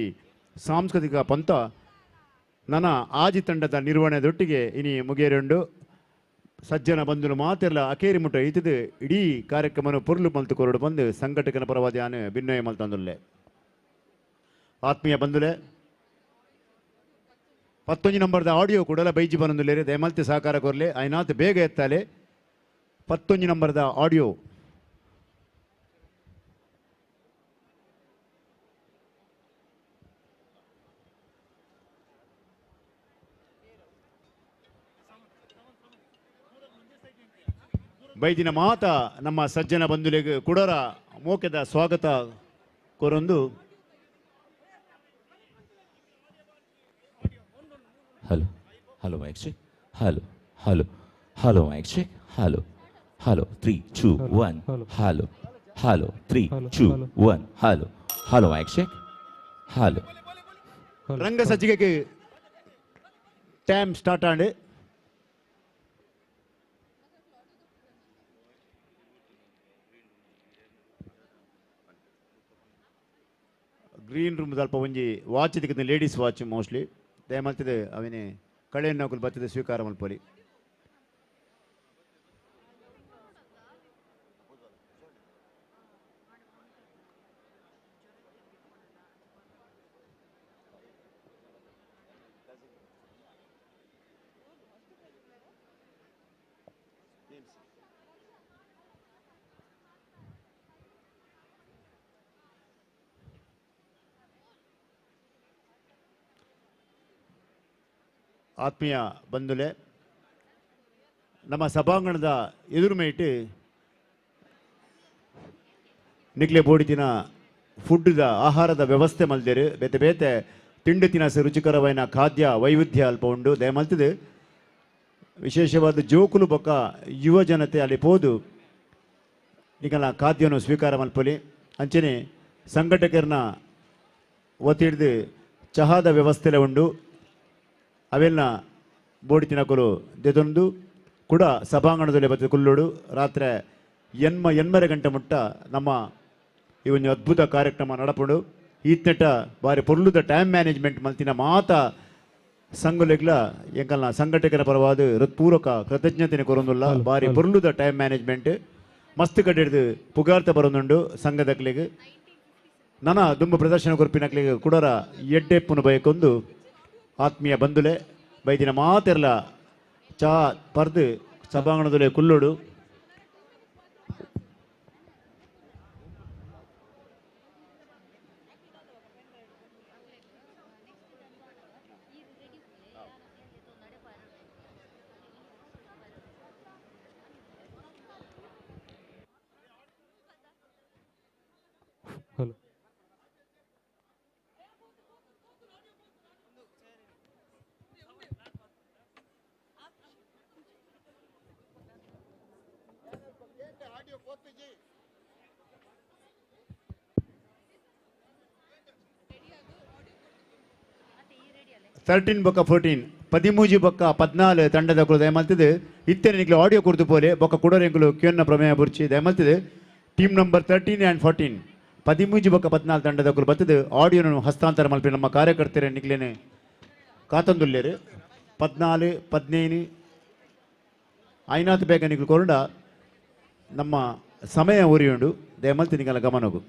ಸಾಂಸ್ಕೃತಿಕ ಪಂಥ ನನ್ನ ಆಜಿ ತಂಡದ ನಿರ್ವಹಣೆದೊಟ್ಟಿಗೆ ಇನಿ ಮುಗಿಯರುಂಡು. ಸಜ್ಜನ ಬಂಧುಲು ಮಾತೆಲ್ಲ ಅಕೇರಿ ಮುಟ್ಟ ಇತಿದು ಇಡೀ ಕಾರ್ಯಕ್ರಮನು ಪೊರ್ಲು ಮಲ್ತು ಕೊರಡು ಬಂದು ಸಂಘಟಕನ ಪರವಾದ ಆನೆ ಭಿನ್ನಯ ಮಲ್ತಂದುಲ್ಲೆ. ಆತ್ಮೀಯ ಬಂಧುಲೆ, 11 ನಂಬರ್ದ ಆಡಿಯೋ ಕೂಡಲ ಬೈಜಿ ಬಂದುಲ್ಲೇರಿ, ದಯಮಲ್ತಿ ಸಹಕಾರ ಕೊರಲೆ ಐನಾತ್ ಬೇಗ ಎತ್ತಾಲೆ. 11 ನಂಬರ್ದ ಆಡಿಯೋ ಬೈದಿನ ಮಾತ ನಮ್ಮ ಸಜ್ಜನ ಬಂಧುಲೆಗೆ ಕುಡರ ಮೋಕೆದ ಸ್ವಾಗತ ಕೊರೊಂದು. Hello hello mic check, hello hello hello mic check, hello hello 3 2 1, hello hello 3 2 1, hello hello mic check, hello. ರಂಗ ಸಜ್ಜಿಗೆಗೆ ಟೈಮ್ ಸ್ಟಾರ್ಟ್ ಆಂಡ್. ಗ್ರೀನ್ ರೂಮ್ ಸ್ವಲ್ಪ ಒಂಜಿ ವಾಚ್ ದಿಕ್ಕದ ಲೇಡೀಸ್ ವಾಚ್ ಮೋಸ್ಟ್ಲಿ ದಯಮಲ್ತಿದೆ ಅವಿನಿ ಕಳೆಯನ್ನು ನೌಕಲು ಬತ್ತಿದೆ ಸ್ವೀಕಾರ ಮಲ್ಪೊಲಿ. ಆತ್ಮೀಯ ಬಂಧುಲೆ, ನಮ್ಮ ಸಭಾಂಗಣದ ಎದುರುಮೇಟು ನಿಕ್ಲೆ ಬೋಡಿತಿನ ಫುಡ್ದ ಆಹಾರದ ವ್ಯವಸ್ಥೆ ಮಲ್ದೇರು. ಬೇತೆ ಬೇತೆ ತಿಂಡಿ ತಿನಸು ರುಚಿಕರವೈನ ಖಾದ್ಯ ವೈವಿಧ್ಯ ಅಲ್ಪ ಉಂಡು ದಯಮಲ್ತಿದೆ. ವಿಶೇಷವಾದ ಜೋಕುಲು ಬೊಕ್ಕ ಯುವ ಜನತೆ ಅಲ್ಲಿ ಪೋದು ನಿಕಲ ಖಾದ್ಯವನ್ನು ಸ್ವೀಕಾರ ಮಲ್ಪೊಲಿ. ಅಂಚನೆ ಸಂಘಟಕರನ್ನ ಒತ್ತಿಡ್ದು ಚಹಾದ ವ್ಯವಸ್ಥೆಲೆ ಉಂಡು. ಅವೆಲ್ಲ ಬೋಡಿ ತಿನಕಲು ದೆದೊಂದು ಕೂಡ ಸಭಾಂಗಣದಲ್ಲಿ ಬತ್ತ ಕುಲ್ಲೋಡು. ರಾತ್ರಿ 8 ಗಂಟೆ ಮುಟ್ಟ ನಮ್ಮ ಈ ಒಂದು ಅದ್ಭುತ ಕಾರ್ಯಕ್ರಮ ನಡಪುಂಡು. ಈತ್ನೆಟ ಬಾರಿ ಪೊರ್ಲುದ ಟೈಮ್ ಮ್ಯಾನೇಜ್ಮೆಂಟ್ ಮಲ್ತಿನ ಮಾತ ಸಂಘಲೆಗ್ಲ ಎಂಕಲ್ನ ಸಂಘಟಕರ ಪರವಾದ ಹೃತ್ಪೂರ್ವಕ ಕೃತಜ್ಞತೆ ಕೊರೊಂದುಲ್ಲ. ಬಾರಿ ಪೊರ್ಲುದ ಟೈಮ್ ಮ್ಯಾನೇಜ್ಮೆಂಟ್ ಮಸ್ತ್ ಕಡೆಡ್ದು ಪುಗಾರ್ತ ಬರೊಂದುಂಡು ಸಂಘದಕ್ಲೆಗ್. ನನ ದುಂಬು ಪ್ರದರ್ಶನ ಕೊರ್ಪಿನಕ್ಲೆಗ್ ಕುಡರ ಎಡ್ಡೆಪ್ಪುನು ಬಯಕೊಂದು ಆತ್ಮೀಯ ಬಂಧುಲೆ ಬೈದಿನ ಮಾತೆರ್ಲ ಚಾ ಪರ್ದು ಸಭಾಂಗಣದಲ್ಲಿ ಕುಲ್ಲೋಡು. ಹಲೋ. 13 ಬೊಕ್ಕ 14 13 ಬೊಕ್ಕ 14 ತಂಡದ ದಯಮಲ್ತಿದೆ ಇತ್ತನೆ ನಿಕ್ಲೆ ಆಡಿಯೋ ಕುರ್ತು ಪೋಲೆ ಬೊಕ್ಕ ಕುಡರೆಂಕುಲು ಕ್ಯೂನ್ನ ಪ್ರಮೇಯ ಬುರ್ಚಿ ದಯಮಲ್ತಿದೆ. ಟೀಮ್ ನಂಬರ್ 13 ಆ್ಯಂಡ್ 14 13 ಬೊಕ್ಕ 14 ತಂಡದಕುಲು ಬತ್ತಿದೆ ಆಡಿಯೋನು ಹಸ್ತಾಂತರ ಮಲ್ಪಿ ನಮ್ಮ ಕಾರ್ಯಕರ್ತರೆ ನಿಕ್ಲೇನೆ ಕಾತಂದುಲ್ಲೇರು. 14 15 ಐನಾತ್ ಬೇಗ ನಿಕ್ಲು ಕೊರುಂಡ ನಮ್ಮ ಸಮಯ ಉರಿಯುಂಡು ದಯಮಲ್ತಿ ನಿಕಲ ಗಮನಗು.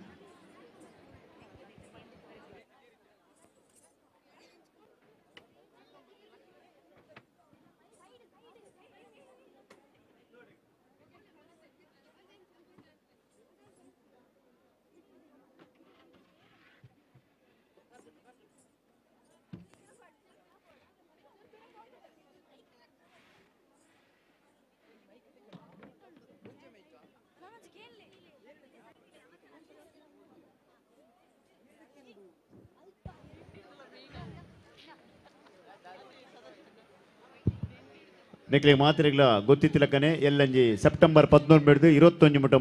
ನಿಕ್ಲೆ ಮಾತ್ರೆಗಳ ಗೊತ್ತಿತ್ತಿಲಕ್ಕನೆ ಎಲ್ಲಂಜಿ ಸೆಪ್ಟೆಂಬರ್ 14 ಬೆಳೆದು 21 ಮುಟ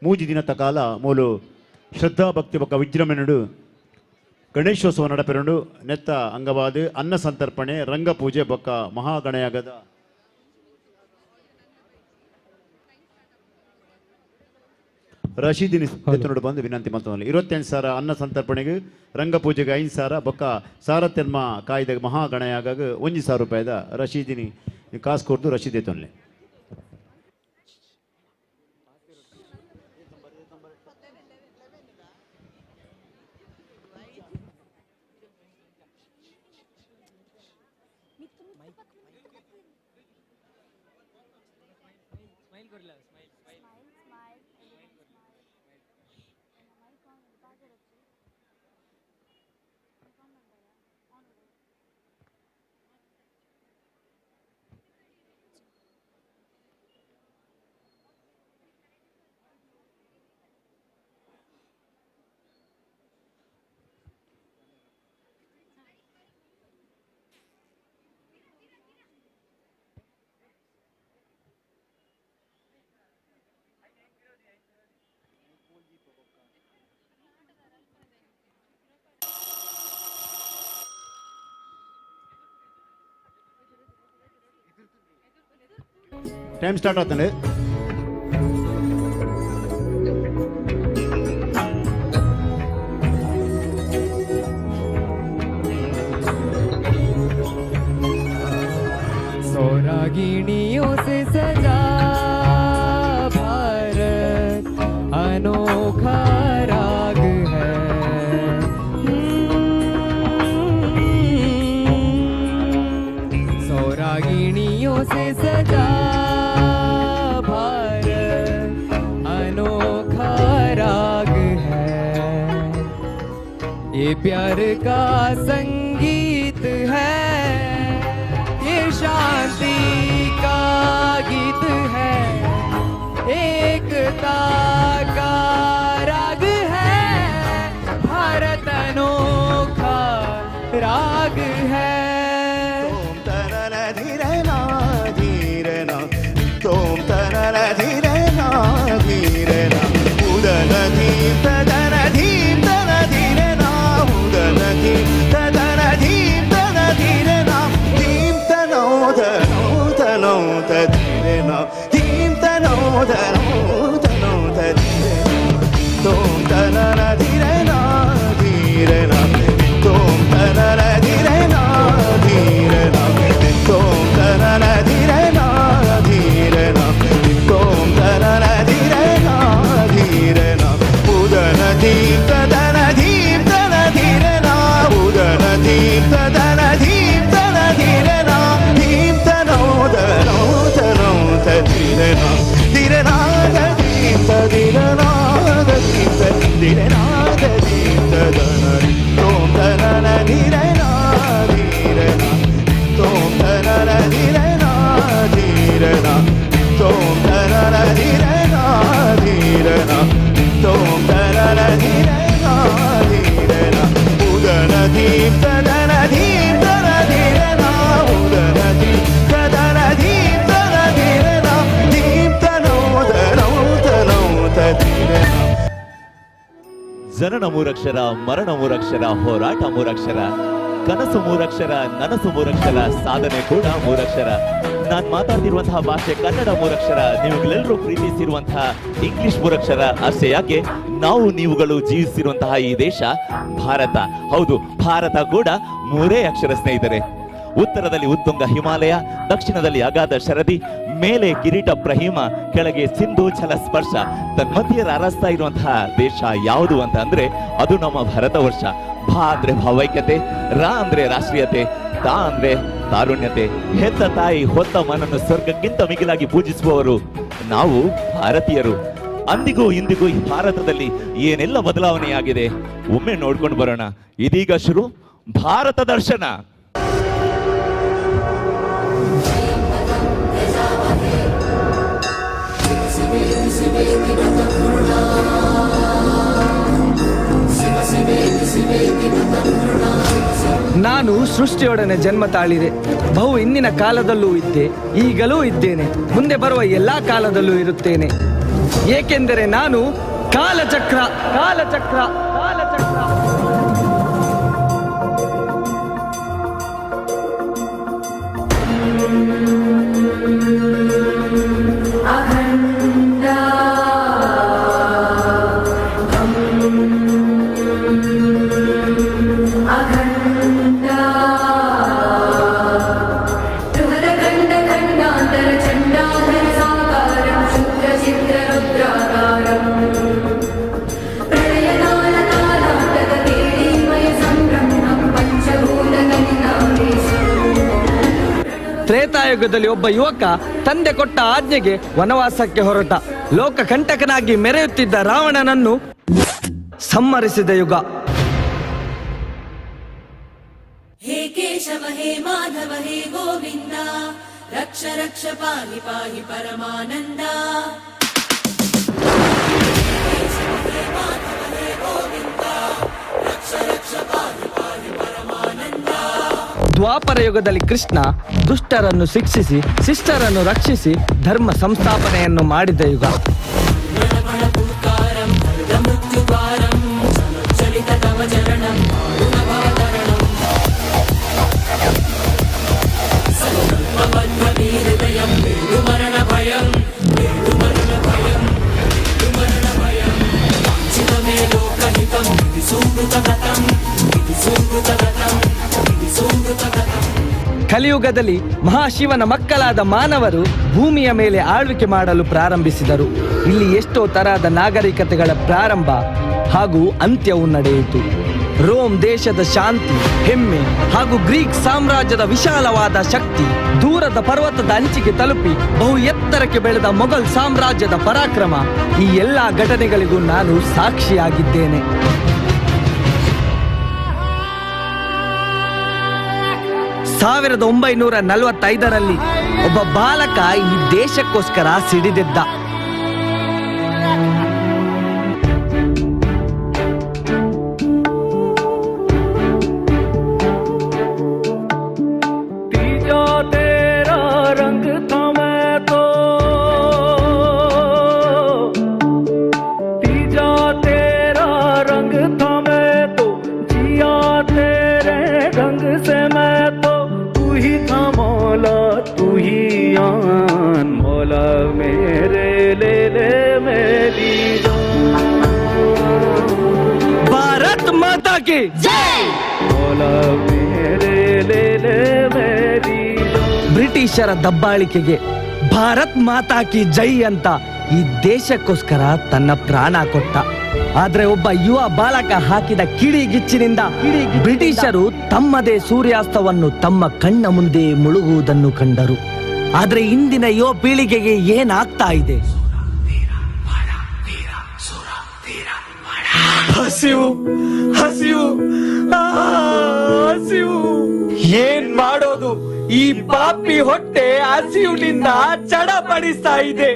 ಮೂಜಿ ದಿನದ ಕಾಲ ಮೂಲು ಶ್ರದ್ಧಾ ಭಕ್ತಿ ಬೊಕ್ಕ ವಿಜೃಂಭಣೆಡು ಗಣೇಶೋತ್ಸವ ನಡಪೆರುಂಡು. ನೆತ್ತ ಅಂಗವಾದ ಅನ್ನ ಸಂತರ್ಪಣೆ ರಂಗಪೂಜೆ ಬೊಕ್ಕ ಮಹಾಗಣಯಾಗದ ರಶೀದಿನ ಎತ್ತನೋಡು ಬಂದು ವಿನಂತಿ ಮಾಡ್ತಾನೆ. 28,000 ಅನ್ನ ಸಂತರ್ಪಣೆಗೆ ರಂಗಪೂಜೆಗೆ 5,000 ಬೊಕ್ಕ ಸಾರತೆನ್ಮ ಕಾಯ್ದೆಗೆ ಮಹಾಗಣಯಾಗ 1,000 ರೂಪಾಯಿದ ರಶೀದಿನಿ ಕಾಸು ಕೊಡ್ದು ರಶೀದ್ ಎತ್ತೊನ್ಲೆ. ಟೈಮ್ ಸ್ಟಾರ್ಟ್ ಆಗ್ತಾನೆ. सौरागिणियों से सजा भारत अनोखा राग है। सौरागिणियों से सजा भारत अनोखा राग है। ये प्यार का संगीत है, ये शांति का गीत है, एकता का राग है, भारत अनोखा राग है। तोम तरल धीरे ना धीरे ना, तोम तरल धीरे ना धीरे ना, उदन धीम तदन धीम तन धीरे ना, उदन धीम तदन धीम तन धीरे ना, धीम तनो धनो तनो धीरे ना, धीम तनो धनो तनो धीरे ना, तोम तरल धीरे ना धीरे ना, तोम तरल धीरे ना धीरे ना, तोम तरल धीरे ना धीरे ना, तोम ಧೀರನ ಧೀರನ ತೋಂ ತರನ ಧೀರನ ಧೀರನ ಉದನ ಧೀಂ ತದನ ಧೀಂ ತನ ಧೀರನ ಉದನ ಧೀಂ ತದನ ಧೀಂ ತನ ಧೀರನ ಧೀಂ ತನೋ ತನೋ ತನೋ ತಧೀರನ. ಜನನ ಮೂರಕ್ಷರ, ಮರಣ ಮೂರಕ್ಷರ, ಹೋರಾಟ ಮೂರಕ್ಷರ, ಕನಸು ಮೂರಕ್ಷರ, ನನಸು ಮೂರಕ್ಷರ, ಸಾಧನೆ ಕೂಡ ಮೂರಕ್ಷರ. ನಾನು ಮಾತಾಡ್ತಿರುವಂತಹ ಭಾಷೆ ಕನ್ನಡ ಮೂರಕ್ಷರ, ನೀವುಗಳೆಲ್ಲರೂ ಪ್ರೀತಿಸಿರುವಂತಹ ಇಂಗ್ಲಿಷ್ ಮೂರಕ್ಷರ. ಅಷ್ಟೇ ಯಾಕೆ, ನಾವು ನೀವುಗಳು ಜೀವಿಸಿರುವಂತಹ ಈ ದೇಶ ಭಾರತ. ಹೌದು, ಭಾರತ ಕೂಡ ಮೂರೇ ಅಕ್ಷರ ಸ್ನೇಹಿತರೆ. ಉತ್ತರದಲ್ಲಿ ಉತ್ತುಂಗ ಹಿಮಾಲಯ, ದಕ್ಷಿಣದಲ್ಲಿ ಅಗಾಧ ಶರದಿ, ಮೇಲೆ ಕಿರೀಟ ಪ್ರಹಿಮ, ಕೆಳಗೆ ಸಿಂಧು ಜಲ ಸ್ಪರ್ಶ. ತನ್ಮಧ್ಯೆ ರಾರಾಸ್ತಾ ಇರುವಂತಹ ದೇಶ ಯಾವುದು ಅಂತ ಅಂದ್ರೆ ಅದು ನಮ್ಮ ಭಾರತ ವರ್ಷ. ಭಾ ಅಂದ್ರೆ ಭಾವೈಕ್ಯತೆ, ರಾ ಅಂದ್ರೆ ರಾಷ್ಟ್ರೀಯತೆ, ತಾ ಅಂದ್ರೆ ತಾರುಣ್ಯತೆ. ಹೆತ್ತ ತಾಯಿ ಹೊತ್ತ ಮನನ್ನು ಸ್ವರ್ಗಕ್ಕಿಂತ ಮಿಗಿಲಾಗಿ ಪೂಜಿಸುವವರು ನಾವು ಭಾರತೀಯರು. ಅಂದಿಗೂ ಇಂದಿಗೂ ಈ ಭಾರತದಲ್ಲಿ ಏನೆಲ್ಲ ಬದಲಾವಣೆಯಾಗಿದೆ ಒಮ್ಮೆ ನೋಡ್ಕೊಂಡು ಬರೋಣ. ಇದೀಗ ಶುರು ಭಾರತ ದರ್ಶನ. ನಾನು ಸೃಷ್ಟಿಯೊಡನೆ ಜನ್ಮ ತಾಳಿದೆ. ಬಹು ಹಿಂದಿನ ಕಾಲದಲ್ಲೂ ಇದ್ದೆ, ಈಗಲೂ ಇದ್ದೇನೆ, ಮುಂದೆ ಬರುವ ಎಲ್ಲಾ ಕಾಲದಲ್ಲೂ ಇರುತ್ತೇನೆ. ಏಕೆಂದರೆ ನಾನು ಕಾಲಚಕ್ರ, ಕಾಲಚಕ್ರ, ಕಾಲಚಕ್ರ. ತ್ರೇತಾಯುಗದಲ್ಲಿ ಒಬ್ಬ ಯುವಕ ತಂದೆ ಕೊಟ್ಟ ಆಜ್ಞೆಗೆ ವನವಾಸಕ್ಕೆ ಹೊರಟ. ಲೋಕಕಂಟಕನಾಗಿ ಮೆರೆಯುತ್ತಿದ್ದ ರಾವಣನನ್ನು ಸಂಹರಿಸಿದ ಯುಗ. ಹೇ ಕೇಶವ ಹೇ ಮಾಧವ ಹೇ ಗೋವಿಂದ, ರಕ್ಷ ರಕ್ಷ ಪಾಹಿ ಪಾಹಿ ಪರಮಾನಂದ. ದ್ವಾಪರ ಯುಗದಲ್ಲಿ ಕೃಷ್ಣ ದುಷ್ಟರನ್ನು ಶಿಕ್ಷಿಸಿ ಶಿಷ್ಟರನ್ನು ರಕ್ಷಿಸಿ ಧರ್ಮ ಸಂಸ್ಥಾಪನೆಯನ್ನು ಮಾಡಿದ ಯುಗ. ಕಲಿಯುಗದಲ್ಲಿ ಮಹಾಶಿವನ ಮಕ್ಕಳಾದ ಮಾನವರು ಭೂಮಿಯ ಮೇಲೆ ಆಳ್ವಿಕೆ ಮಾಡಲು ಪ್ರಾರಂಭಿಸಿದರು. ಇಲ್ಲಿ ಎಷ್ಟೋ ತರಹದ ನಾಗರಿಕತೆಗಳ ಪ್ರಾರಂಭ ಹಾಗೂ ಅಂತ್ಯವು ನಡೆಯಿತು. ರೋಮ್ ದೇಶದ ಶಾಂತಿ, ಹೆಮ್ಮೆ ಹಾಗೂ ಗ್ರೀಕ್ ಸಾಮ್ರಾಜ್ಯದ ವಿಶಾಲವಾದ ಶಕ್ತಿ, ದೂರದ ಪರ್ವತದ ಅಂಚಿಗೆ ತಲುಪಿ ಬಹು ಎತ್ತರಕ್ಕೆ ಬೆಳೆದ ಮೊಘಲ್ ಸಾಮ್ರಾಜ್ಯದ ಪರಾಕ್ರಮ, ಈ ಎಲ್ಲ ಘಟನೆಗಳಿಗೂ ನಾನು ಸಾಕ್ಷಿಯಾಗಿದ್ದೇನೆ. 1945ರಲ್ಲಿ ಒಬ್ಬ ಬಾಲಕ ಈ ದೇಶಕ್ಕೋಸ್ಕರ ಸಿಡಿದೆದ್ದ. ಭಾರತ್ ಮಾತಾ ಕಿ ಜೈ. ಬ್ರಿಟಿಷರ ದಬ್ಬಾಳಿಕೆಗೆ ಭಾರತ್ ಮಾತಾ ಕಿ ಜೈ ಅಂತ ಈ ದೇಶಕ್ಕೋಸ್ಕರ ತನ್ನ ಪ್ರಾಣ ಕೊಟ್ಟ. ಆದ್ರೆ ಒಬ್ಬ ಯುವ ಬಾಲಕ ಹಾಕಿದ ಕಿಡಿಗಿಚ್ಚಿನಿಂದ ಬ್ರಿಟಿಷರು ತಮ್ಮದೇ ಸೂರ್ಯಾಸ್ತವನ್ನು ತಮ್ಮ ಕಣ್ಣ ಮುಂದೆ ಮುಳುಗುವುದನ್ನು ಕಂಡರು. ಆದ್ರೆ ಇಂದಿನ ಯುವ ಪೀಳಿಗೆಗೆ ಏನಾಗ್ತಾ ಇದೆ? ಹಸಿವು, ಹಸಿವು, ಹಸಿವು. ಏನ್ ಮಾಡೋದು? ಈ ಪಾಪಿ ಹೊಟ್ಟೆ ಹಸಿವಿನಿಂದ ಚಡಪಡಿಸ್ತಾ ಇದೆ.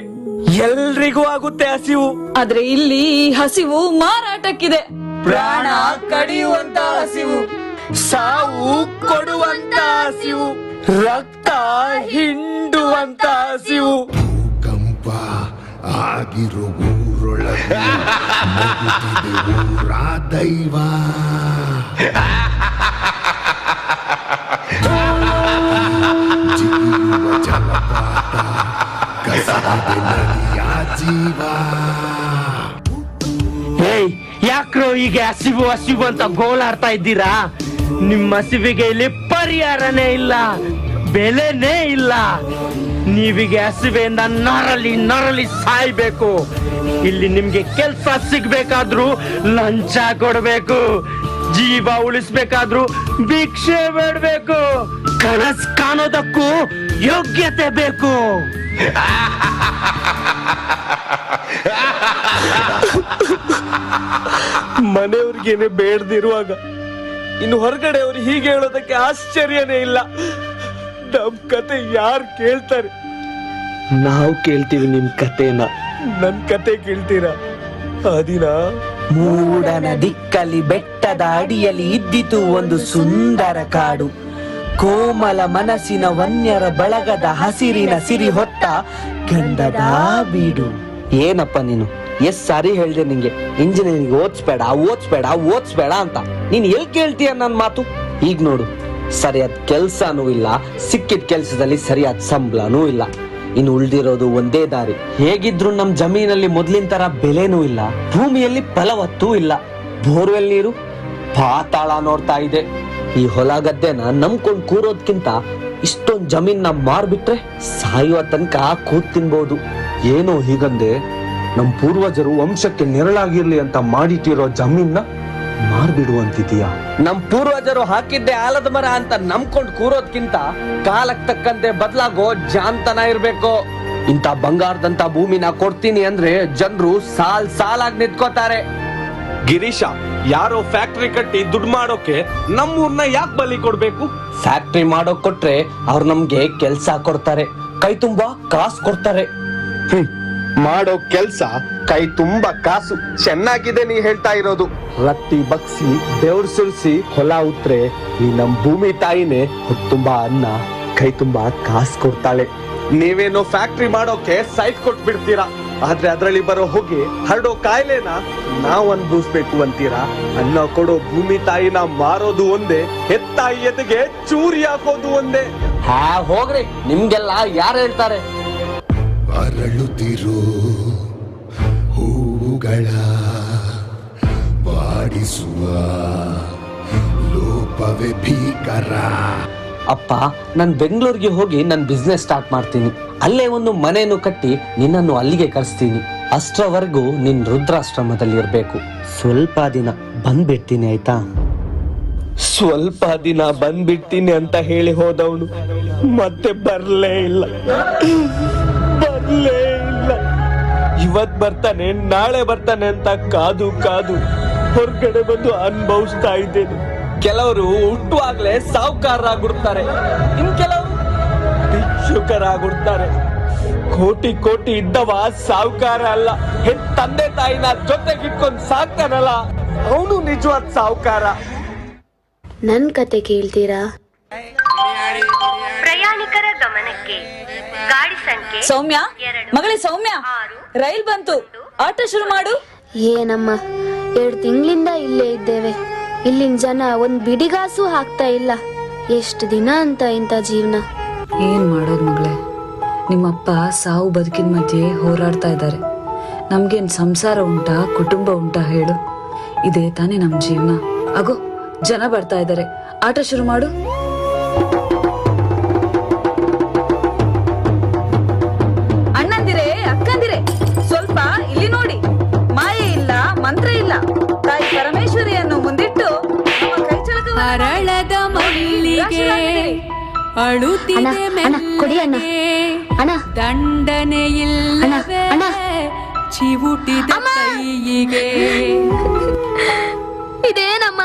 ಎಲ್ರಿಗೂ ಆಗುತ್ತೆ ಹಸಿವು. ಆದ್ರೆ ಇಲ್ಲಿ ಹಸಿವು ಮಾರಾಟಕ್ಕಿದೆ. ಪ್ರಾಣ ಕಡಿಯುವಂತ ಹಸಿವು, ಸಾವು ಕೊಡುವಂತ ಹಸಿವು, ರಕ್ತ ಹಿಂಡುವಂತ ಹಸಿವು. ಭೂಕಂಪ ಆಗಿರೋ ಊರೊಳಗೆ ಊರ ದೈವ. ಜಿಗಿಯುವ ಜಲಪಾತ, ಕಸರಿದೆ ನದಿಯ ಜೀವ. ಏಯ್, ಯಾಕ್ರೋ ಹೀಗೆ ಹಸಿವು ಹಸಿವು ಅಂತ ಗೋಳಾಡ್ತಾ ಇದ್ದೀರಾ? ನಿಮ್ಮ ಹಸಿವಿಗೆ ಇಲ್ಲಿ ಪರಿಹಾರನೇ ಇಲ್ಲ, ಬೆಲೆನೇ ಇಲ್ಲ. ನೀವೀಗ ಹಸಿವೆಯಿಂದ ನರಳಿ ನರಳಿ ಸಾಯ್ಬೇಕು. ಇಲ್ಲಿ ನಿಮ್ಗೆ ಕೆಲ್ಸ ಸಿಗ್ಬೇಕಾದ್ರೂ ಲಂಚ ಕೊಡ್ಬೇಕು, ಜೀವ ಉಳಿಸ್ಬೇಕಾದ್ರೂ ಭಿಕ್ಷೆ ಬೇಡ್ಬೇಕು, ಕನಸ್ ಕಾಣೋದಕ್ಕೂ ಯೋಗ್ಯತೆ ಬೇಕು. ಮನೆಯವ್ರಿಗೇನೆ ಬೇಡದಿರುವಾಗ ಇನ್ನು ಹೊರಗಡೆ ಅವ್ರು ಹೀಗೆ ಹೇಳೋದಕ್ಕೆ ಆಶ್ಚರ್ಯನೇ ಇಲ್ಲ. ನಮ್ ಕತೆ ಯಾರು ಕೇಳ್ತಾರೆ? ನಾವು ಕೇಳ್ತೀವಿ ನಿಮ್ ಕತೆನ. ನನ್ ಕತೆ ಕೇಳ್ತೀರಾ? ಆ ದಿನ ಮೂಡನ ದಿಕ್ಕಲಿ ಬೆಟ್ಟದ ಅಡಿಯಲ್ಲಿ ಇದ್ದಿತು ಒಂದು ಸುಂದರ ಕಾಡು. ಕೋಮಲ ಮನಸ್ಸಿನ ವನ್ಯರ ಬಳಗದ ಹಸಿರಿನ ಸಿರಿ ಹೊತ್ತ ಗಂಧದ ಬೀಡು. ಏನಪ್ಪ ನೀನು ಎಷ್ಟ್ ಸಾರಿ ಹೇಳ್ದೆ ನಿಂಗೆ, ಇಂಜಿನಿಯರಿಂಗ್ ಓದ್ಸ್ಬೇಡ ಓದ್ಸ್ಬೇಡ ಓದ್ಸ್ಬೇಡ ಅಂತ. ನೀನ್ ಎಲ್ ಕೇಳ್ತೀಯ ನನ್ ಮಾತು? ಈಗ ನೋಡು, ಸರಿಯಾದ ಕೆಲ್ಸನೂ ಇಲ್ಲ, ಸಿಕ್ಕಿದ ಕೆಲ್ಸದಲ್ಲಿ ಸರಿಯಾದ ಸಂಬಳನೂ ಇಲ್ಲ. ಇನ್ನು ಉಳ್ದಿರೋದು ಒಂದೇ ದಾರಿ. ಹೇಗಿದ್ರು ನಮ್ ಜಮೀನಲ್ಲಿ ಮೊದ್ಲಿನ ತರ ಬೆಲೆನೂ ಇಲ್ಲ, ಭೂಮಿಯಲ್ಲಿ ಫಲವತ್ತೂ ಇಲ್ಲ, ಬೋರ್ವೆಲ್ ನೀರು ಪಾತಾಳ ನೋಡ್ತಾ ಇದೆ. ಈ ಹೊಲ ಗದ್ದೆನ ನಂಬ್ಕೊಂಡ್ ಕೂರೋದ್ಕಿಂತ ಇಷ್ಟೊಂದ್ ಜಮೀನ್ ಮಾರ್ಬಿಟ್ರೆ ಸಾಯುವ ತನಕ ಕೂತ್ ತಿನ್ಬೋದು. ಏನೋ ಹೀಗಂದೆ, ನಮ್ ಪೂರ್ವಜರು ವಂಶಕ್ಕೆ ನೆರಳಾಗಿರ್ಲಿ ಅಂತ ಮಾಡಿಟ್ಟಿರೋ ಜಮೀನ್ನ ಮಾರ್ಬಿಡುವಂತಿದೀಯ? ನಮ್ ಪೂರ್ವಜರು ಹಾಕಿದ್ದೆ ಆಲದ ಮರ ಅಂತ ನಂಬ್ಕೊಂಡ್ ಕೂರೋದ್ಕಿಂತ ಕಾಲಕ್ ತಕ್ಕಂತೆ ಬದಲಾಗೋ ಜಾನ್ತನ ಇರ್ಬೇಕು. ಇಂತ ಬಂಗಾರದಂತ ಭೂಮಿನ ಕೊಡ್ತೀನಿ ಅಂದ್ರೆ ಜನರು ಸಾಲ್ ಸಾಲಾಗಿ ನಿಂತ್ಕೋತಾರೆ. ಗಿರೀಶ, ಯಾರೋ ಫ್ಯಾಕ್ಟ್ರಿ ಕಟ್ಟಿ ದುಡ್ಡು ಮಾಡೋಕೆ ನಮ್ಮೂರ್ನ ಯಾಕೆ ಬಲಿ ಕೊಡ್ಬೇಕು? ಫ್ಯಾಕ್ಟ್ರಿ ಮಾಡೋಕ್ ಕೊಟ್ರೆ ಅವ್ರು ನಮ್ಗೆ ಕೆಲ್ಸ ಕೊಡ್ತಾರೆ, ಕೈ ತುಂಬಾ ಕಾಸು ಕೊಡ್ತಾರೆ. ಮಾಡೋ ಕೆಲ್ಸ ಕೈ ತುಂಬಾ ಕಾಸು. ಚೆನ್ನಾಗಿದೆ ನೀ ಹೇಳ್ತಾ ಇರೋದು. ರತ್ತಿ ಬಗ್ಸಿ ಬೆವ್ರು ಸುರಿಸಿ ಹೊಲ ಉತ್ರೆ ಈ ನಮ್ ಭೂಮಿ ತಾಯಿನೇ ತುಂಬಾ ಅನ್ನ ಕೈ ತುಂಬಾ ಕಾಸು ಕೊಡ್ತಾಳೆ. ನೀವೇನೋ ಫ್ಯಾಕ್ಟ್ರಿ ಮಾಡೋಕೆ ಸೈಟ್ ಕೊಟ್ಬಿಡ್ತೀರಾ, ಆದ್ರೆ ಅದರಲ್ಲಿ ಬರೋ ಹೊಗೆ ಹರಡೋ ಕಾಯಿಲೆನ ನಾವ್ ಅನ್ಭವಿಸ್ಬೇಕು ಅಂತೀರಾ? ಅನ್ನ ಕೊಡೋ ಭೂಮಿ ತಾಯಿನ ಮಾರೋದು ಒಂದೇ, ಹೆತ್ತಾಯಿ ಎದೆಗೆ ಚೂರಿ ಹಾಕೋದು ಒಂದೇ. ಹಾ ಹೋಗ್ರಿ, ನಿಮ್ಗೆಲ್ಲ ಯಾರು ಹೇಳ್ತಾರೆ? ಅರಳುತ್ತಿರೋ ಹೂವುಗಳ ಬಾಡಿಸುವ ಲೋಪವೇ ಭೀಕರ. ಅಪ್ಪ, ನಾನು ಬೆಂಗಳೂರಿಗೆ ಹೋಗಿ ನನ್ನ ಬಿಸ್ನೆಸ್ ಸ್ಟಾರ್ಟ್ ಮಾಡ್ತೀನಿ. ಅಲ್ಲೇ ಒಂದು ಮನೆಯನ್ನು ಕಟ್ಟಿ ನಿನ್ನನ್ನು ಅಲ್ಲಿಗೆ ಕಳಿಸ್ತೀನಿ. ಅಷ್ಟರವರೆಗೂ ನಿನ್ ರುದ್ರಾಶ್ರಮದಲ್ಲಿ ಇರಬೇಕು. ಸ್ವಲ್ಪ ದಿನ ಬಂದ್ಬಿಡ್ತೀನಿ ಆಯ್ತಾ? ಸ್ವಲ್ಪ ದಿನ ಬಂದ್ಬಿಡ್ತೀನಿ ಅಂತ ಹೇಳಿ ಹೋದವನು ಮತ್ತೆ ಬರ್ಲೇ ಇಲ್ಲ, ಬರ್ಲೇ ಇಲ್ಲ. ಇವತ್ ಬರ್ತಾನೆ ನಾಳೆ ಬರ್ತಾನೆ ಅಂತ ಕಾದು ಕಾದು ಹೊರಗಡೆ ಬಂದು ಅನುಭವಿಸ್ತಾ ಇದ್ದೇನೆ. ಕೆಲವರು ಹುಟ್ಟುವಾಗ್ಲೇ ಸಾಹುಕಾರರಾಗಿರ್ತಾರೆ, ಇನ್ ಕೆಲವರು ಭಿಕ್ಷುಕರಾಗಿರ್ತಾರೆ. ಕೋಟಿ ಕೋಟಿ ಇದ್ದವ ಸಾಹುಕಾರ ಅಲ್ಲ, ತಂದೆ ತಾಯಿನ ಜೊತೆಗಿಟ್ಕೊಂಡು ಸಾಕ್ತಾನಲ್ಲ ಅವನು ನಿಜವಾದ ಸಾಹುಕಾರ. ನನ್ ಕತೆ ಕೇಳ್ತೀರಾ? ಪ್ರಯಾಣಿಕರ ಗಮನಕ್ಕೆ ಗಾಡಿ ಸಂಖ್ಯೆ ಸೌಮ್ಯ, ಮಗಳೇ ಸೌಮ್ಯ, ರೈಲ್ ಬಂತು, ಆಟ ಶುರು ಮಾಡು. ಏನಮ್ಮ, 2 ತಿಂಗಳಿಂದ ಇಲ್ಲೇ ಇದ್ದೇವೆ. ಇಲ್ಲಿನ ಜನ ಒಂದ್ ಬಿಡಿಗಾಸು ಹಾಕ್ತಾ ಇಲ್ಲ. ಎಷ್ಟು ದಿನ ಅಂತ ಇಂಥ ಜೀವನ? ಏನ್ ಮಾಡೋದ್ ಮಗಳೇ, ನಿಮ್ಮಪ್ಪ ಸಾವು ಬದುಕಿನ ಮಧ್ಯೆ ಹೋರಾಡ್ತಾ ಇದ್ದಾರೆ. ನಮ್ಗೇನ್ ಸಂಸಾರ ಉಂಟಾ, ಕುಟುಂಬ ಉಂಟಾ ಹೇಳು? ಇದೇ ತಾನೇ ನಮ್ ಜೀವನ. ಅಗೋ ಜನ ಬರ್ತಾ ಇದ್ದಾರೆ, ಆಟ ಶುರು ಮಾಡು. ಅಣ್ಣಂದಿರೇ ಅಕ್ಕಂದಿರೇ, ಸ್ವಲ್ಪ ಇಲ್ಲಿ ನೋಡಿ. ಮಾಯೆ ಇಲ್ಲ, ಮಂತ್ರ ಇಲ್ಲ, ತಾಯಿ ಪರಮೇಶ್ವರಿಯನ್ನು ಮುಂದಿಟ್ಟು ನಮ್ಮ ಕೈಚಳಕವನ್ನು ಅರಳದ ಮಲ್ಲಿಗೆ ಅಳುತ್ತಿದೆ ಮೆಲ್ಲಗೆ, ದಂಡನೆ ಇಲ್ಲವೇ ಚಿವುಟಿದ ಕೈಯಿಗೆ. ಇದೇನಮ್ಮ,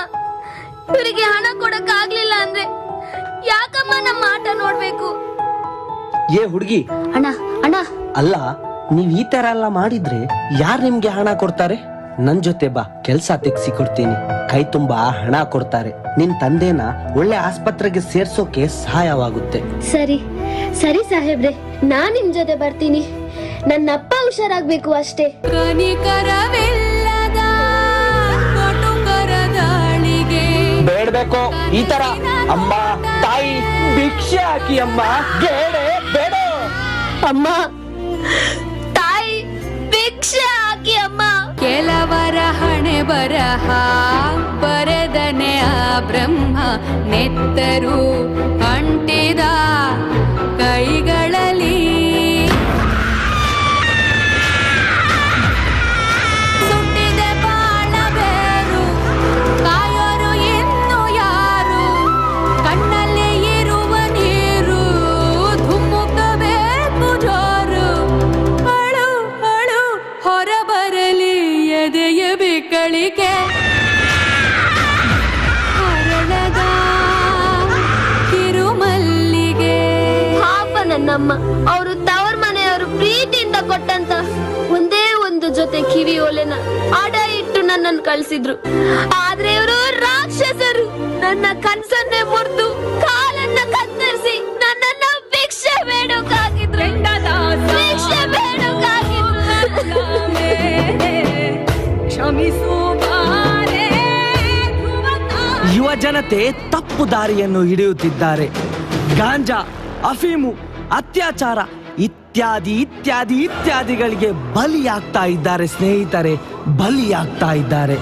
ಇವರಿಗೆ ಹಣ ಕೊಡಕ್ ಆಗ್ಲಿಲ್ಲ ಅಂದ್ರೆ ಯಾಕಮ್ಮ ನಮ್ಮ ಆಟ ನೋಡ್ಬೇಕು? ಏ ಹುಡುಗಿ, ಅಣ್ಣ ಅಣ್ಣ ಅಲ್ಲ, ನೀವ್ ಈ ತರ ಎಲ್ಲ ಮಾಡಿದ್ರೆ ಯಾರ್ ನಿಮ್ಗೆ ಹಣ ಕೊಡ್ತಾರೆ? ನನ್ ಜೊತೆ ಬಾ, ಕೆಲ್ಸ ತೆಗ್ಸಿ ಕೊಡ್ತೀನಿ. ಕೈ ತುಂಬಾ ಹಣ ಕೊಡ್ತಾರೆ. ನಿನ್ ತಂದೆನ ಒಳ್ಳೆ ಆಸ್ಪತ್ರೆಗೆ ಸೇರ್ಸೋಕೆ ಸಹಾಯವಾಗುತ್ತೆ. ಸರಿ ಸರಿ ಸಾಹೇಬ್ರೆ, ನಾನ್ ನಿಮ್ ಜೊತೆ ಬರ್ತೀನಿ. ನನ್ನ ಅಪ್ಪ ಹುಷಾರಾಗ್ಬೇಕು ಅಷ್ಟೇ. ಕನಿಕರವಿಲ್ಲದ ಕಟುಕರ ದಾಳಿಗೆ ಬೇಡ್ಬೇಕು ಈ ತರ. ಅಮ್ಮ ತಾಯಿ ಭಿಕ್ಷೆ ಹಾಕಿ ಅಮ್ಮ, ಬೇಡ ಬೇಡ ಅಮ್ಮ ತಾಯಿ ಭಿಕ್ಷೆ ಹಾಕಿ ಅಮ್ಮ. ಕೆಲವರ ಹಣೆ ಬರಹ ಬರದನೆ ಆ ಬ್ರಹ್ಮ, ನೆತ್ತರು ಅಂಟಿದ ಕೈಗಳಲ್ಲಿ ಸುಟ್ಟಿದೆ ಬಾಳಬೇರು, ಕಾಯೋರು ಇನ್ನು ಯಾರು? ಕಣ್ಣಲ್ಲಿ ಇರುವ ನೀರು ಧುಮುಕಬೇಕು ಜೋರು. ಅಳು ಅಳು ಹೊರಬರಲಿ ಎದೆಯ ಬಿಕ್ಕಳಿಕೆ, ಹರಳದ ಕಿರುಮಲ್ಲಿಗೆ. ಪಾಪ ನನ್ನಮ್ಮ, ಅವರು ತವರ ಮನೆಯವರು ಪ್ರೀತಿಯಿಂದ ಕೊಟ್ಟಂತ ಒಂದೇ ಒಂದು ಜೊತೆ ಕಿವಿ ಓಲೆನ ಅಡ ಇಟ್ಟು ನನ್ನನ್ನು ಕಳ್ಸಿದ್ರು. ಆದ್ರೆ ಇವರು ರಾಕ್ಷಸರು, ನನ್ನ ಕನ್ಸನ್ನೇ ಮುರಿದು ಕಾಲನ್ನ ಕತ್ತರಿಸಿ ನನ್ನನ್ನ ಭಿಕ್ಷೆ ಬೇಡಕ್ಕಾಗಿದ್ರು, ಭಿಕ್ಷೆ ಬೇಡಕ್ಕಾಗಿದ್ರು. ಯುವ ಜನತೆ ತಪ್ಪು ದಾರಿಯನ್ನು ಹಿಡಿಯುತ್ತಿದ್ದಾರೆ. ಗಾಂಜಾ, ಅಫೀಮು, ಅತ್ಯಾಚಾರ ಇತ್ಯಾದಿ ಇತ್ಯಾದಿ ಇತ್ಯಾದಿಗಳಿಗೆ ಬಲಿಯಾಗ್ತಾ ಇದ್ದಾರೆ ಸ್ನೇಹಿತರೆ, ಬಲಿಯಾಗ್ತಾ ಇದ್ದಾರೆ.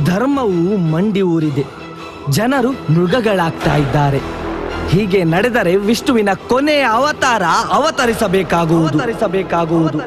ಧರ್ಮವು ಮಂಡಿ ಊರಿದೆ, ಜನರು ಮೃಗಗಳಾಗ್ತಾ ಇದ್ದಾರೆ. ಹೀಗೆ ನಡೆದರೆ ವಿಷ್ಣುವಿನ ಕೊನೆಯ ಅವತಾರ ಅವತರಿಸಬೇಕಾಗುವುದು, ಅವತರಿಸಬೇಕಾಗುವುದು.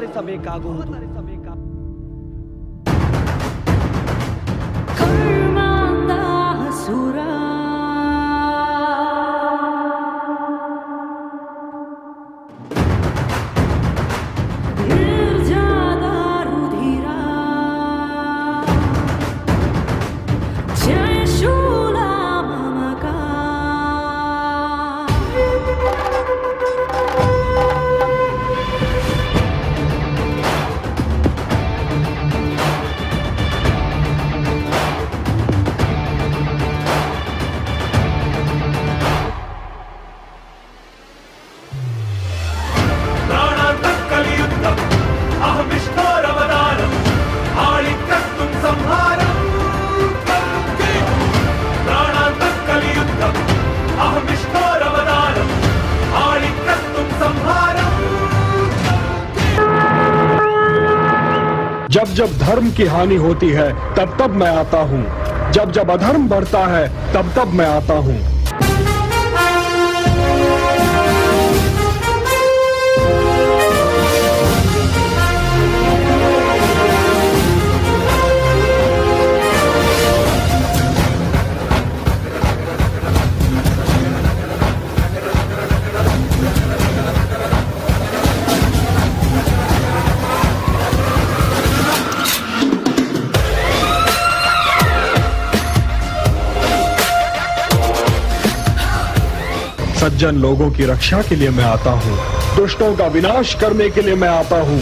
जब जब धर्म की हानि होती है तब तब मैं आता हूँ, जब जब अधर्म बढ़ता है तब तब मैं आता हूँ। सज्जन लोगों की रक्षा के लिए मैं आता हूँ, दुष्टों का विनाश करने के लिए मैं आता हूँ।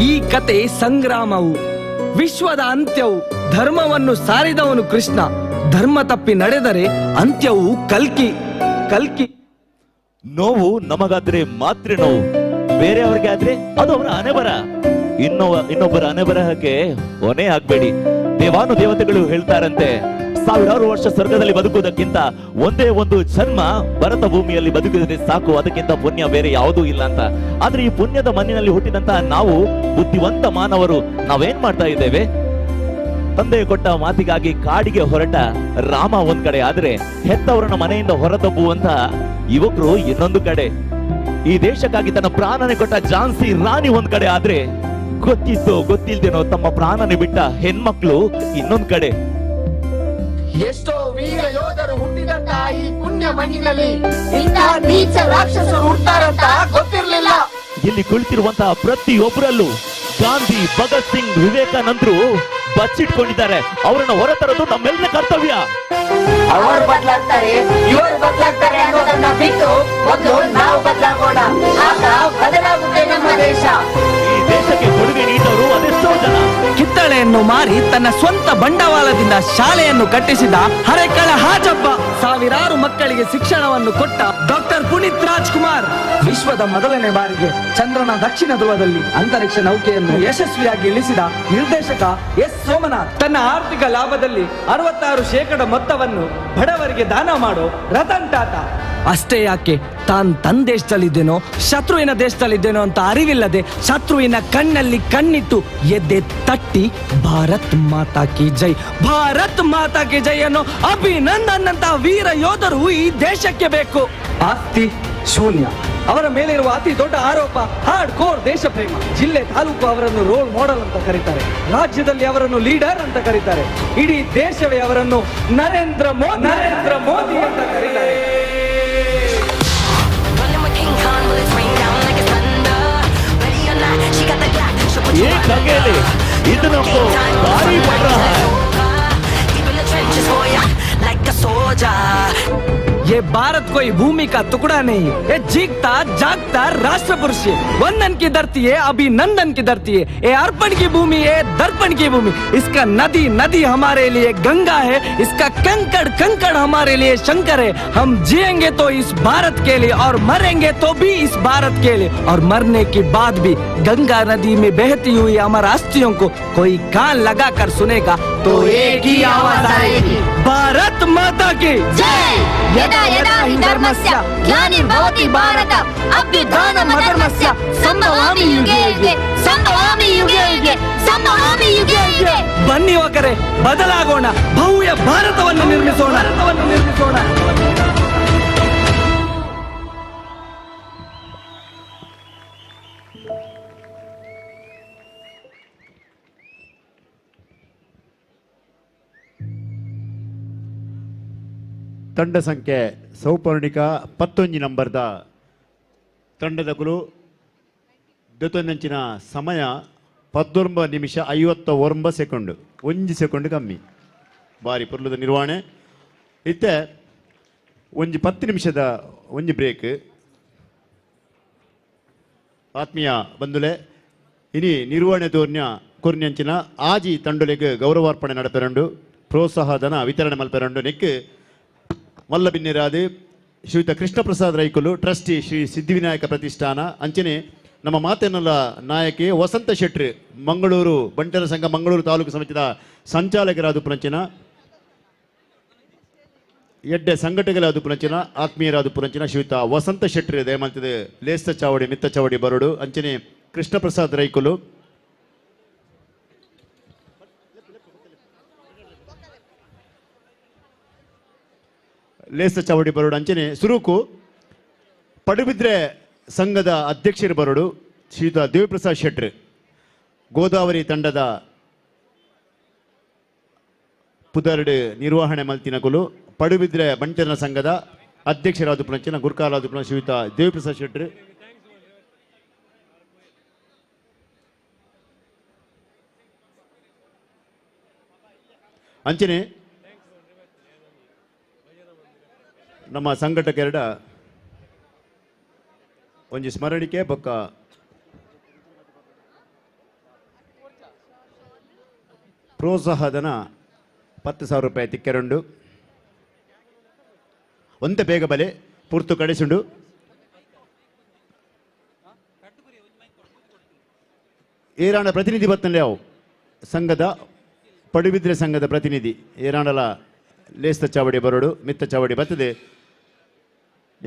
ಈ ಕತೆ ಸಂಗ್ರಾಮವು, ವಿಶ್ವದ ಅಂತ್ಯವು. ಧರ್ಮವನ್ನು ಸಾರಿದವನು ಕೃಷ್ಣ. ಧರ್ಮ ತಪ್ಪಿ ನಡೆದರೆ ಅಂತ್ಯವು ಕಲ್ಕಿ ಕಲ್ಕಿ. ನೋವು ನಮಗಾದ್ರೆ ಮಾತ್ರ ನೋವು, ಬೇರೆಯವ್ರಿಗೆ ಆದ್ರೆ ಅದು ಅವರ ಹಣೆಬರ. ಇನ್ನೊಬ್ಬರ ಅನೆಬರಹಕ್ಕೆ ಹೊಣೆ ಆಗ್ಬೇಡಿ. ದೇವಾನು ದೇವತೆಗಳು ಹೇಳ್ತಾರಂತೆ, ಸಾವಿರಾರು ವರ್ಷ ಸ್ವರ್ಗದಲ್ಲಿ ಬದುಕುವುದಕ್ಕಿಂತ ಒಂದೇ ಒಂದು ಜನ್ಮ ಭರತ ಭೂಮಿಯಲ್ಲಿ ಬದುಕಿದರೆ ಸಾಕು, ಅದಕ್ಕಿಂತ ಪುಣ್ಯ ಬೇರೆ ಯಾವುದೂ ಇಲ್ಲ ಅಂತ. ಆದ್ರೆ ಈ ಪುಣ್ಯದ ಮಣ್ಣಿನಲ್ಲಿ ಹುಟ್ಟಿದಂತಹ ನಾವು ಬುದ್ಧಿವಂತ ಮಾನವರು ನಾವೇನ್ ಮಾಡ್ತಾ ಇದ್ದೇವೆ? ತಂದೆ ಕೊಟ್ಟ ಮಾತಿಗಾಗಿ ಕಾಡಿಗೆ ಹೊರಟ ರಾಮ ಒಂದ್ ಕಡೆ ಆದ್ರೆ, ಹೆತ್ತವರನ್ನ ಮನೆಯಿಂದ ಹೊರದಬ್ಬುವಂತ ಯುವಕರು ಇನ್ನೊಂದು ಕಡೆ. ಈ ದೇಶಕ್ಕಾಗಿ ತನ್ನ ಪ್ರಾಣನೇ ಕೊಟ್ಟ ಝಾನ್ಸಿ ರಾಣಿ ಒಂದ್ ಕಡೆ ಆದ್ರೆ, ಗೊತ್ತಿತ್ತೋ ಗೊತ್ತಿಲ್ದೇನೋ ತಮ್ಮ ಪ್ರಾಣನೇ ಬಿಟ್ಟ ಹೆಣ್ಮಕ್ಳು ಇನ್ನೊಂದ್ ಕಡೆ. ಎಷ್ಟೋ ವೀರ ಯೋಧರು ಹುಟ್ಟಿದಂತಹ ಈ ಪುಣ್ಯ ಮಣ್ಣಿನಲ್ಲಿ ಇಂತಹ ನೀಚ ರಾಕ್ಷಸರು ಹುಟ್ಟಾರಂತ ಗೊತ್ತಿರ್ಲಿಲ್ಲ. ಇಲ್ಲಿ ಕುಳಿತಿರುವಂತಹ ಪ್ರತಿಯೊಬ್ಬರಲ್ಲೂ ಗಾಂಧಿ, ಭಗತ್ ಸಿಂಗ್, ವಿವೇಕಾನಂದರು ಬಚ್ಚಿಟ್ಕೊಂಡಿದ್ದಾರೆ. ಅವರನ್ನು ಹೊರತರದು ನಮ್ಮೆಲ್ಲರ ಕರ್ತವ್ಯ. ಅವರು ಬದಲಾಗ್ತಾರೆ, ಇವರು ಬದಲಾಗ್ತಾರೆ ಅನ್ನೋದನ್ನ ಬಿಟ್ಟು ಮೊದಲು ನಾವು ಬದಲಾಗೋಣ, ಆಗ ಬದಲಾಗುತ್ತೆ ನಮ್ಮ ದೇಶ. ಈ ದೇಶಕ್ಕೆ ಕೊಡುಗೆ ನೀಡಿದವರು ಅದೆಷ್ಟೋ ಜನ. ಕಿತ್ತಳೆಯನ್ನು ಮಾರಿ ತನ್ನ ಸ್ವಂತ ಬಂಡವಾಳದಿಂದ ಶಾಲೆಯನ್ನು ಕಟ್ಟಿಸಿದ ಹರೇಕಳ ಹಾಜಬ್ಬ, ಸಾವಿರಾರು ಮಕ್ಕಳಿಗೆ ಶಿಕ್ಷಣವನ್ನು ಕೊಟ್ಟ ಡಾಕ್ಟರ್ ಪುನೀತ್ ರಾಜ್ಕುಮಾರ್, ವಿಶ್ವದ ಮೊದಲನೇ ಬಾರಿಗೆ ಚಂದ್ರನ ದಕ್ಷಿಣ ಧ್ರುವದಲ್ಲಿ ಅಂತರಿಕ್ಷ ನೌಕೆಯನ್ನು ಯಶಸ್ವಿಯಾಗಿ ಇಳಿಸಿದ ನಿರ್ದೇಶಕ ಎಸ್ ಸೋಮನಾಥ್, ತನ್ನ ಆರ್ಥಿಕ ಲಾಭದಲ್ಲಿ 66% ಮೊತ್ತವನ್ನು ಬಡವರಿಗೆ ದಾನ ಮಾಡೋ ರತನ್ ಟಾಟಾ. ಅಷ್ಟೇ ಯಾಕೆ, ತಾನ್ ತನ್ನ ದೇಶದಲ್ಲಿದ್ದೇನೋ ಶತ್ರುವಿನ ದೇಶದಲ್ಲಿದ್ದೇನೋ ಅಂತ ಅರಿವಿಲ್ಲದೆ ಶತ್ರುವಿನ ಕಣ್ಣಲ್ಲಿ ಕಣ್ಣಿಟ್ಟು ಎದ್ದೆ ತಟ್ಟಿ ಭಾರತ್ ಮಾತಾ ಕಿ ಜೈ, ಭಾರತ್ ಮಾತಾ ಕಿ ಜೈ ಅನ್ನೋ ಅಭಿನಂದನ್ ಅಂತ ವೀರ ಯೋಧರು ಈ ದೇಶಕ್ಕೆ ಬೇಕು. ಆಸ್ತಿ ಶೂನ್ಯ, ಅವರ ಮೇಲಿರುವ ಅತಿ ದೊಡ್ಡ ಆರೋಪ ಹಾರ್ಡ್ ಕೋರ್ ದೇಶ ಪ್ರೇಮ. ಜಿಲ್ಲೆ ತಾಲೂಕು ಅವರನ್ನು ರೋಲ್ ಮಾಡೆಲ್ ಅಂತ ಕರೀತಾರೆ, ರಾಜ್ಯದಲ್ಲಿ ಅವರನ್ನು ಲೀಡರ್ ಅಂತ ಕರೀತಾರೆ, ಇಡೀ ದೇಶವೇ ಅವರನ್ನು ನರೇಂದ್ರ ಮೋದಿ, ನರೇಂದ್ರ ಮೋದಿ ಅಂತ ಕರೀತಾರೆ. एक अकेले इतना को भारी पड़ रहा है। ये भारत कोई भूमि का टुकड़ा नहीं है, ये जीतता जागता राष्ट्र पुरुष है। वंदन की धरती है, अभिनंदन की धरती है, ये अर्पण की भूमि है, दर्पण की भूमि। इसका नदी नदी हमारे लिए गंगा है, इसका कंकड़ कंकड़ हमारे लिए शंकर है। हम जिएंगे तो इस भारत के लिए और मरेंगे तो भी इस भारत के लिए, और मरने के बाद भी गंगा नदी में बहती हुई हमारे अस्थियों को कोई कान लगा कर सुनेगा तो एक ही आवाज आएगी, भारत माता की जय। यदा यदा हि धर्मस्य ग्लानिर्भवति भारत, अभ्युत्थानमधर्मस्य संभवामि युगे युगे, संभवामि युगे युगे, ಸಂಭವಾಮಿ ಯುಗೆ ಯುಗೆ. ಬನ್ನಿ ಯುವಕರೇ, ಬದಲಾಗೋಣ, ಭವ್ಯ ಭಾರತವನ್ನು ನಿರ್ಮಿಸೋಣ, ಭಾರತವನ್ನು ನಿರ್ಮಿಸೋಣ. ತಂಡ ಸಂಖ್ಯೆ ಸೌಪರ್ಣಿಕ 11 ನಂಬರ್ದ ತಂಡದ ಕುಲು ದೊತ್ತೊಂದಂಚಿನ ಸಮಯ 19 ನಿಮಿಷ 59 ಸೆಕೆಂಡು, 1 ಸೆಕೆಂಡ್ ಕಮ್ಮಿ. ಬಾರಿ ಪೊರ್ಲುದ ನಿರ್ವಹಣೆ ಇತ್ತೆ. ಒಂಜಿ 10 ನಿಮಿಷದ ಒಂಜಿ ಬ್ರೇಕ್. ಆತ್ಮೀಯ ಬಂಧುಲೆ, ಇನಿ ನಿರ್ವಹಣೆ ದೋರ್ನ್ಯ ಕೊರ್ನ್ಯಂಚಿನ ಆಜಿ ತಂಡುಲೆಗ್ ಗೌರವಾರ್ಪಣೆ ನಡಪೆರಂಡು, ಪ್ರೋತ್ಸಾಹಧನ ವಿತರಣೆ ಮಲ್ಪೆರಂಡು. ನೆಕ್ ಮಲ್ಲಬಿನ್ನಿರಾದು ಶ್ರೀಯುತ ಕೃಷ್ಣಪ್ರಸಾದ್ ರೈಕುಲು, ಟ್ರಸ್ಟಿ ಶ್ರೀ ಸಿದ್ಧಿವಿನಾಯಕ ಪ್ರತಿಷ್ಠಾನ, ಅಂಚನೆ ನಮ್ಮ ಮಾತೇನಲ್ಲ ನಾಯಕಿ ವಸಂತ ಶೆಟ್ರು, ಮಂಗಳೂರು ಬಂಟರ ಸಂಘ ಮಂಗಳೂರು ತಾಲೂಕು ಸಮಿತಿಯ ಸಂಚಾಲಕರಾದ ಪುರಂಚಿನ, ಎಡ್ಡೆ ಸಂಘಟಕರಾದ ಪುರಂಚಿನ, ಆತ್ಮೀಯರಾದ ಪುರಂಚಿನ ಶ್ರೀಯುತ ವಸಂತ ಶೆಟ್ರು ದಯಮಾಲ್ತದೆ ಲೇಸ್ತ ಚಾವಡಿ ಮಿತ್ತ ಚಾವಡಿ ಬರಡು, ಅಂಚನೆ ಕೃಷ್ಣಪ್ರಸಾದ್ ರೈಕುಲು. ಲೇಸ ಚಾವಡಿ ಬರೋಡು, ಅಂಚನೆ ಸುರುಕು ಪಡುಬಿದ್ರೆ ಸಂಘದ ಅಧ್ಯಕ್ಷರು ಬರೋಡು ಶ್ರೀಯುತ ದೇವಿಪ್ರಸಾದ್ ಶೆಟ್ರು, ಗೋದಾವರಿ ತಂಡದ ಪುದರ್ಡು ನಿರ್ವಹಣೆ ಮಲ್ತಿನಕುಲು, ಪಡುಬಿದ್ರೆ ಬಂಟನ ಸಂಘದ ಅಧ್ಯಕ್ಷರಾದ ಪುನಂಚಿನ ಗುರ್ಕಾರಾದ ಪುನಃ ಶ್ರೀಯುತ ದೇವಿಪ್ರಸಾದ್ ಶೆಟ್ರು. ಅಂಚನೆ ನಮ್ಮ ಸಂಘಟಕರಡ ಒಂಜಿ ಸ್ಮರಣಿಕೆ ಬೊಕ್ಕ ಪ್ರೋತ್ಸಾಹಧನ 10,000 ರೂಪಾಯಿ ತಿಕ್ಕೆರಂಡು. ಒಂತೆ ಬೇಗ ಬಲೆ ಪೂರ್ತು ಕಡಿಸುಂಡು. ಏರಾಣ ಪ್ರತಿನಿಧಿ ಬತ್ತನಲ್ಲಿ ಅವು ಸಂಘದ ಪಡುಬಿದ್ರೆ ಸಂಘದ ಪ್ರತಿನಿಧಿ ಏರಾಣಲ ಲೇಸ್ತ ಚಾವಡಿ ಬರೋಡು ಮಿತ್ತ ಚಾವಡಿ ಬತ್ತದೆ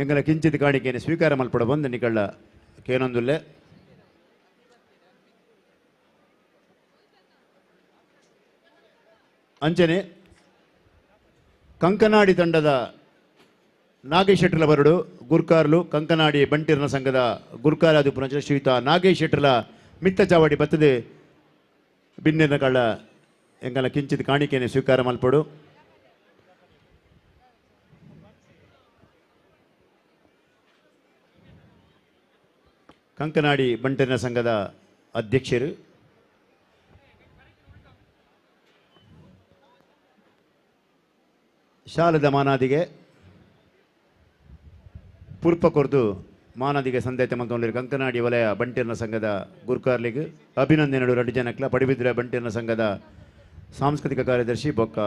ಎಂಗಲ ಕಿಂಚಿತ್ ಕಾಣಿಕೆಯನ್ನು ಸ್ವೀಕಾರ ಮಲ್ಪಡ ಬಂದು ನಿಕಳ್ಳ ಕೇನೊಂದುಲ್ಲೆ. ಅಂಚನೆ ಕಂಕನಾಡಿ ತಂಡದ ನಾಗೇಶ್ ಶೆಟ್ಟರ್ಲ ಬರಡು ಗುರ್ಕಾರ್ಲು ಕಂಕನಾಡಿ ಬಂಟಿರ್ನ ಸಂಘದ ಗುರ್ಕಾರಾದಿ ಪುನಂಚ ಶ್ರೀಯುತ ನಾಗೇಶ್ ಶೆಟ್ಟರ್ಲ ಮಿತ್ತ ಚಾವಡಿ ಬತ್ತದೆ ಬಿನ್ನಿನ ಕಳ್ಳ ಎಂಗಲ ಕಿಂಚಿತ್ ಕಾಣಿಕೆಯನ್ನು ಸ್ವೀಕಾರ ಮಲ್ಪಡು. ಕಂಕನಾಡಿ ಬಂಟಿನ ಸಂಘದ ಅಧ್ಯಕ್ಷರು ಶಾಲದ ಮಾನಾದಿಗೆ ಪೂರ್ಪ ಕೊರ್ದು ಮಾನಾದಿಗೆ ಸಂದೇತ ಮಂತೊಂದಿರು ಕಂಕನಾಡಿ ವಲಯ ಬಂಟಿರ್ನ ಸಂಘದ ಗುರ್ಕಾರ್ಲಿಗೆ ಅಭಿನಂದನೆಗಳು ರಡ್ಡು ಜನಕ್ಲ ಪಡಿಬಿದ್ರೆ ಬಂಟಿರ್ನ ಸಂಘದ ಸಾಂಸ್ಕೃತಿಕ ಕಾರ್ಯದರ್ಶಿ ಬೊಕ್ಕ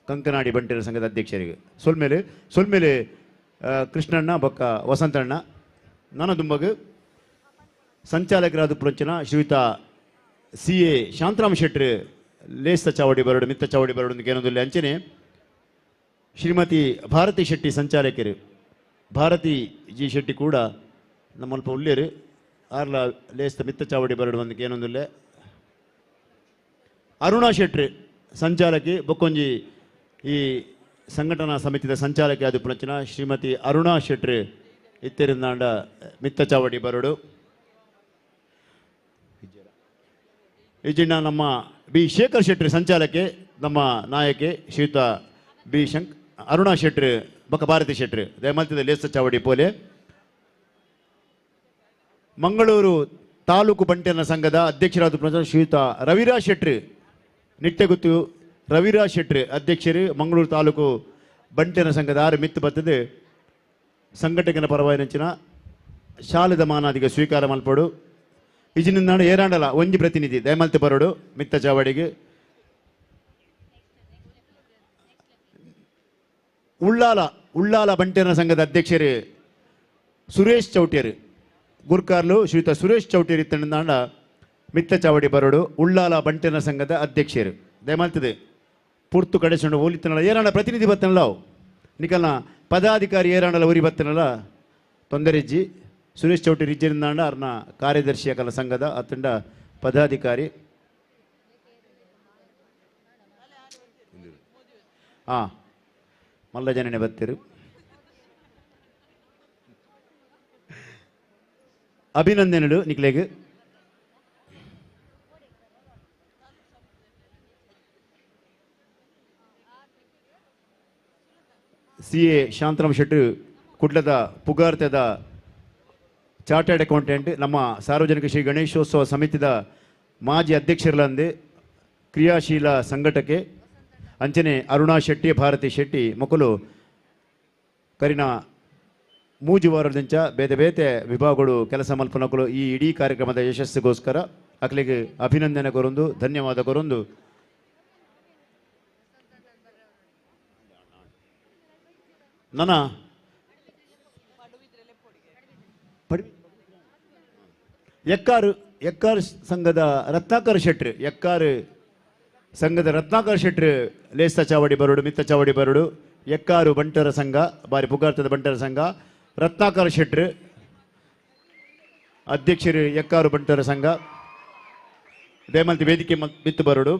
ಕಂಕನಾಡಿ ಬಂಟಿರ್ನ ಸಂಘದ ಅಧ್ಯಕ್ಷರಿಗೆ ಸೊಲ್ಮೇಲೆ ಸೊಲ್ಮೇಲೆ ಕೃಷ್ಣಣ್ಣ ಬೊಕ್ಕ ವಸಂತಣ್ಣ. ನನ್ನ ದುಂಬಗು ಸಂಚಾಲಕರಾದ ಪುರಂಚನ ಶ್ರೀಯುತ ಸಿ ಎ ಶಾಂತರಾಮ್ ಶೆಟ್ರು ಲೇಸ್ತ ಚಾವಡಿ ಬರಡು ಮಿತ್ತ ಚಾವಡಿ ಬರಡು ಏನೊಂದಿಲ್ಲ. ಅಂಚನೆ ಶ್ರೀಮತಿ ಭಾರತಿ ಶೆಟ್ಟಿ ಸಂಚಾಲಕರು ಭಾರತಿ ಜಿ ಶೆಟ್ಟಿ ಕೂಡ ನಮ್ಮಲ್ಪ ಉಳ್ಳೇರು ಆರ್ಲ ಲೇಸ್ತ ಮಿತ್ತ ಚಾವಡಿ ಬರಡು ಒಂದಕ್ಕೆ ಏನೊಂದಿಲ್ಲ. ಅರುಣಾ ಶೆಟ್ರು ಸಂಚಾಲಕಿ ಬೊಕ್ಕೊಂಜಿ ಈ ಸಂಘಟನಾ ಸಮಿತಿಯ ಸಂಚಾಲಕಿ ಆದ ಪುನಂಚನ ಶ್ರೀಮತಿ ಅರುಣಾ ಶೆಟ್ರು ಇತ್ತೆರಿಂದಾಂಡ ಮಿತ್ತ ಚಾವಡಿ ಬರಡು. ಇಜಿಣ್ಣ ನಮ್ಮ ಬಿ ಶೇಖರ್ ಶೆಟ್ರು ಸಂಚಾಲಕಿ ನಮ್ಮ ನಾಯಕಿ ಶ್ರೀಯುತ ಬಿ ಶಂಕ್ ಅರುಣಾ ಶೆಟ್ರು ಬೊಕ್ಕ ಭಾರತಿ ಶೆಟ್ರು ದಯಮಲ್ತದ ಲೇಸ ಚಾವಡಿ ಪೋಲೆ. ಮಂಗಳೂರು ತಾಲೂಕು ಬಂಟೆನ ಸಂಘದ ಅಧ್ಯಕ್ಷರಾದ ಶ್ರೀಯುತ ರವಿರಾಜ್ ಶೆಟ್ರು ನಿಟ್ಟೆಗುತ್ತು ರವಿರಾಜ್ ಶೆಟ್ರು ಅಧ್ಯಕ್ಷರು ಮಂಗಳೂರು ತಾಲೂಕು ಬಂಟೆನ ಸಂಘದ ಆರು ಮಿತ್ತು ಬತ್ತದೆ ಸಂಘಟಕನ ಪರವಾಯಿನಂಚಿನ ಶಾಲೆದ ಮಾನಾದಿಗೆ ಸ್ವೀಕಾರ ಮಲ್ಪಡು. ಇಜಿನಿಂದ ಏರಾಂಡಲ ಒಂಜಿ ಪ್ರತಿನಿಧಿ ದಯಮಲ್ತೆ ಬರೋಡು ಮಿತ್ತ ಚಾವಡಿಗೆ. ಉಳ್ಳಾಲ ಉಳ್ಳಾಲ ಬಂಟೆನ ಸಂಘದ ಅಧ್ಯಕ್ಷರು ಸುರೇಶ್ ಚೌಟ್ಯರು ಗುರ್ಕಾರ್ಲು ಶ್ರೀಯುತ ಸುರೇಶ್ ಚೌಟ್ಯರು ಇತ್ತಂಡ ಮಿತ್ತ ಚಾವಡಿ ಬರೋಡು ಉಳ್ಳಾಲ ಬಂಟೆನ ಸಂಘದ ಅಧ್ಯಕ್ಷರು ದಯಮಾಲ್ತದೆ ಪೂರ್ತು ಕಡೆಸೊಂಡು ಓಲಿತ್ತನಲ್ಲ ಏರಾಂಡ ಪ್ರತಿನಿಧಿ ಬತ್ತನಲ್ಲ ನಿಕಲ್ನ ಪದಾಧಿಕಾರಿ ಏರಾಂಡಲ ಉರಿ ಬತ್ತನಲ್ಲ ತೊಂದರೆಜ್ಜಿ ಸುರೇಶ್ ಚೌಟಿ ರಿಜ್ಜರಿಂದಾಂಡ ಅರ್ನ ಕಾರ್ಯದರ್ಶಿ ಅಕಲ ಸಂಘದ ಅತ್ತಂಡ ಪದಾಧಿಕಾರಿ. ಹಾಂ ಮಲ್ಲ ಜನನೆ ಬತ್ತಿರು. ಅಭಿನಂದನೆಗಳು ನಿಕ್ಲೆಗ್. ಸಿ ಎ ಶಾಂತರಾಮ್ ಶೆಟ್ರು ಕುಡ್ಲದ ಪುಗಾರ್ತದ ಚಾರ್ಟರ್ಡ್ ಅಕೌಂಟೆಂಟ್ ನಮ್ಮ ಸಾರ್ವಜನಿಕ ಶ್ರೀ ಗಣೇಶೋತ್ಸವ ಸಮಿತಿದ ಮಾಜಿ ಅಧ್ಯಕ್ಷರಲ್ಲಂದೆ ಕ್ರಿಯಾಶೀಲ ಸಂಘಟಕೆ ಅಂಚನೆ ಅರುಣಾ ಶೆಟ್ಟಿ ಭಾರತಿ ಶೆಟ್ಟಿ ಮೊಕಲು ಕರಿನ ಮೂಜುವಾರದಿಂಚ ಬೇತೆ ಬೇತೆ ವಿಭಾಗಗಳು ಕೆಲಸ ಮಲ್ಪನಕಲು ಈ ಇಡೀ ಕಾರ್ಯಕ್ರಮದ ಯಶಸ್ಸಿಗೋಸ್ಕರ ಅಕ್ಲಿಗೆ ಅಭಿನಂದನೆ ಕೊರೊಂದು ಧನ್ಯವಾದ ಕೊರೊಂದು. ನನ್ನ ಎಕ್ಕಾರು ಎಕ್ಕಾರು ಸಂಘದ ರತ್ನಾಕರ್ ಶೆಟ್ರು ಎಕ್ಕಾರು ಸಂಘದ ರತ್ನಾಕರ್ ಶೆಟ್ರು ಲೇಸ್ತ ಚಾವಡಿ ಬರೋಡು ಮಿತ್ತ ಚಾವಡಿ ಬರೋಡು ಎಕ್ಕಾರು ಬಂಟರ ಸಂಘ ಬಾರಿ ಪುಗಾರ್ತದ ಬಂಟರ ಸಂಘ ರತ್ನಾಕರ್ ಶೆಟ್ರು ಅಧ್ಯಕ್ಷರು ಎಕ್ಕಾರು ಬಂಟರ ಸಂಘ ದಯಮಲ್ತಿ ವೇದಿಕೆ ಬಿತ್ತು ಬರೋಡು.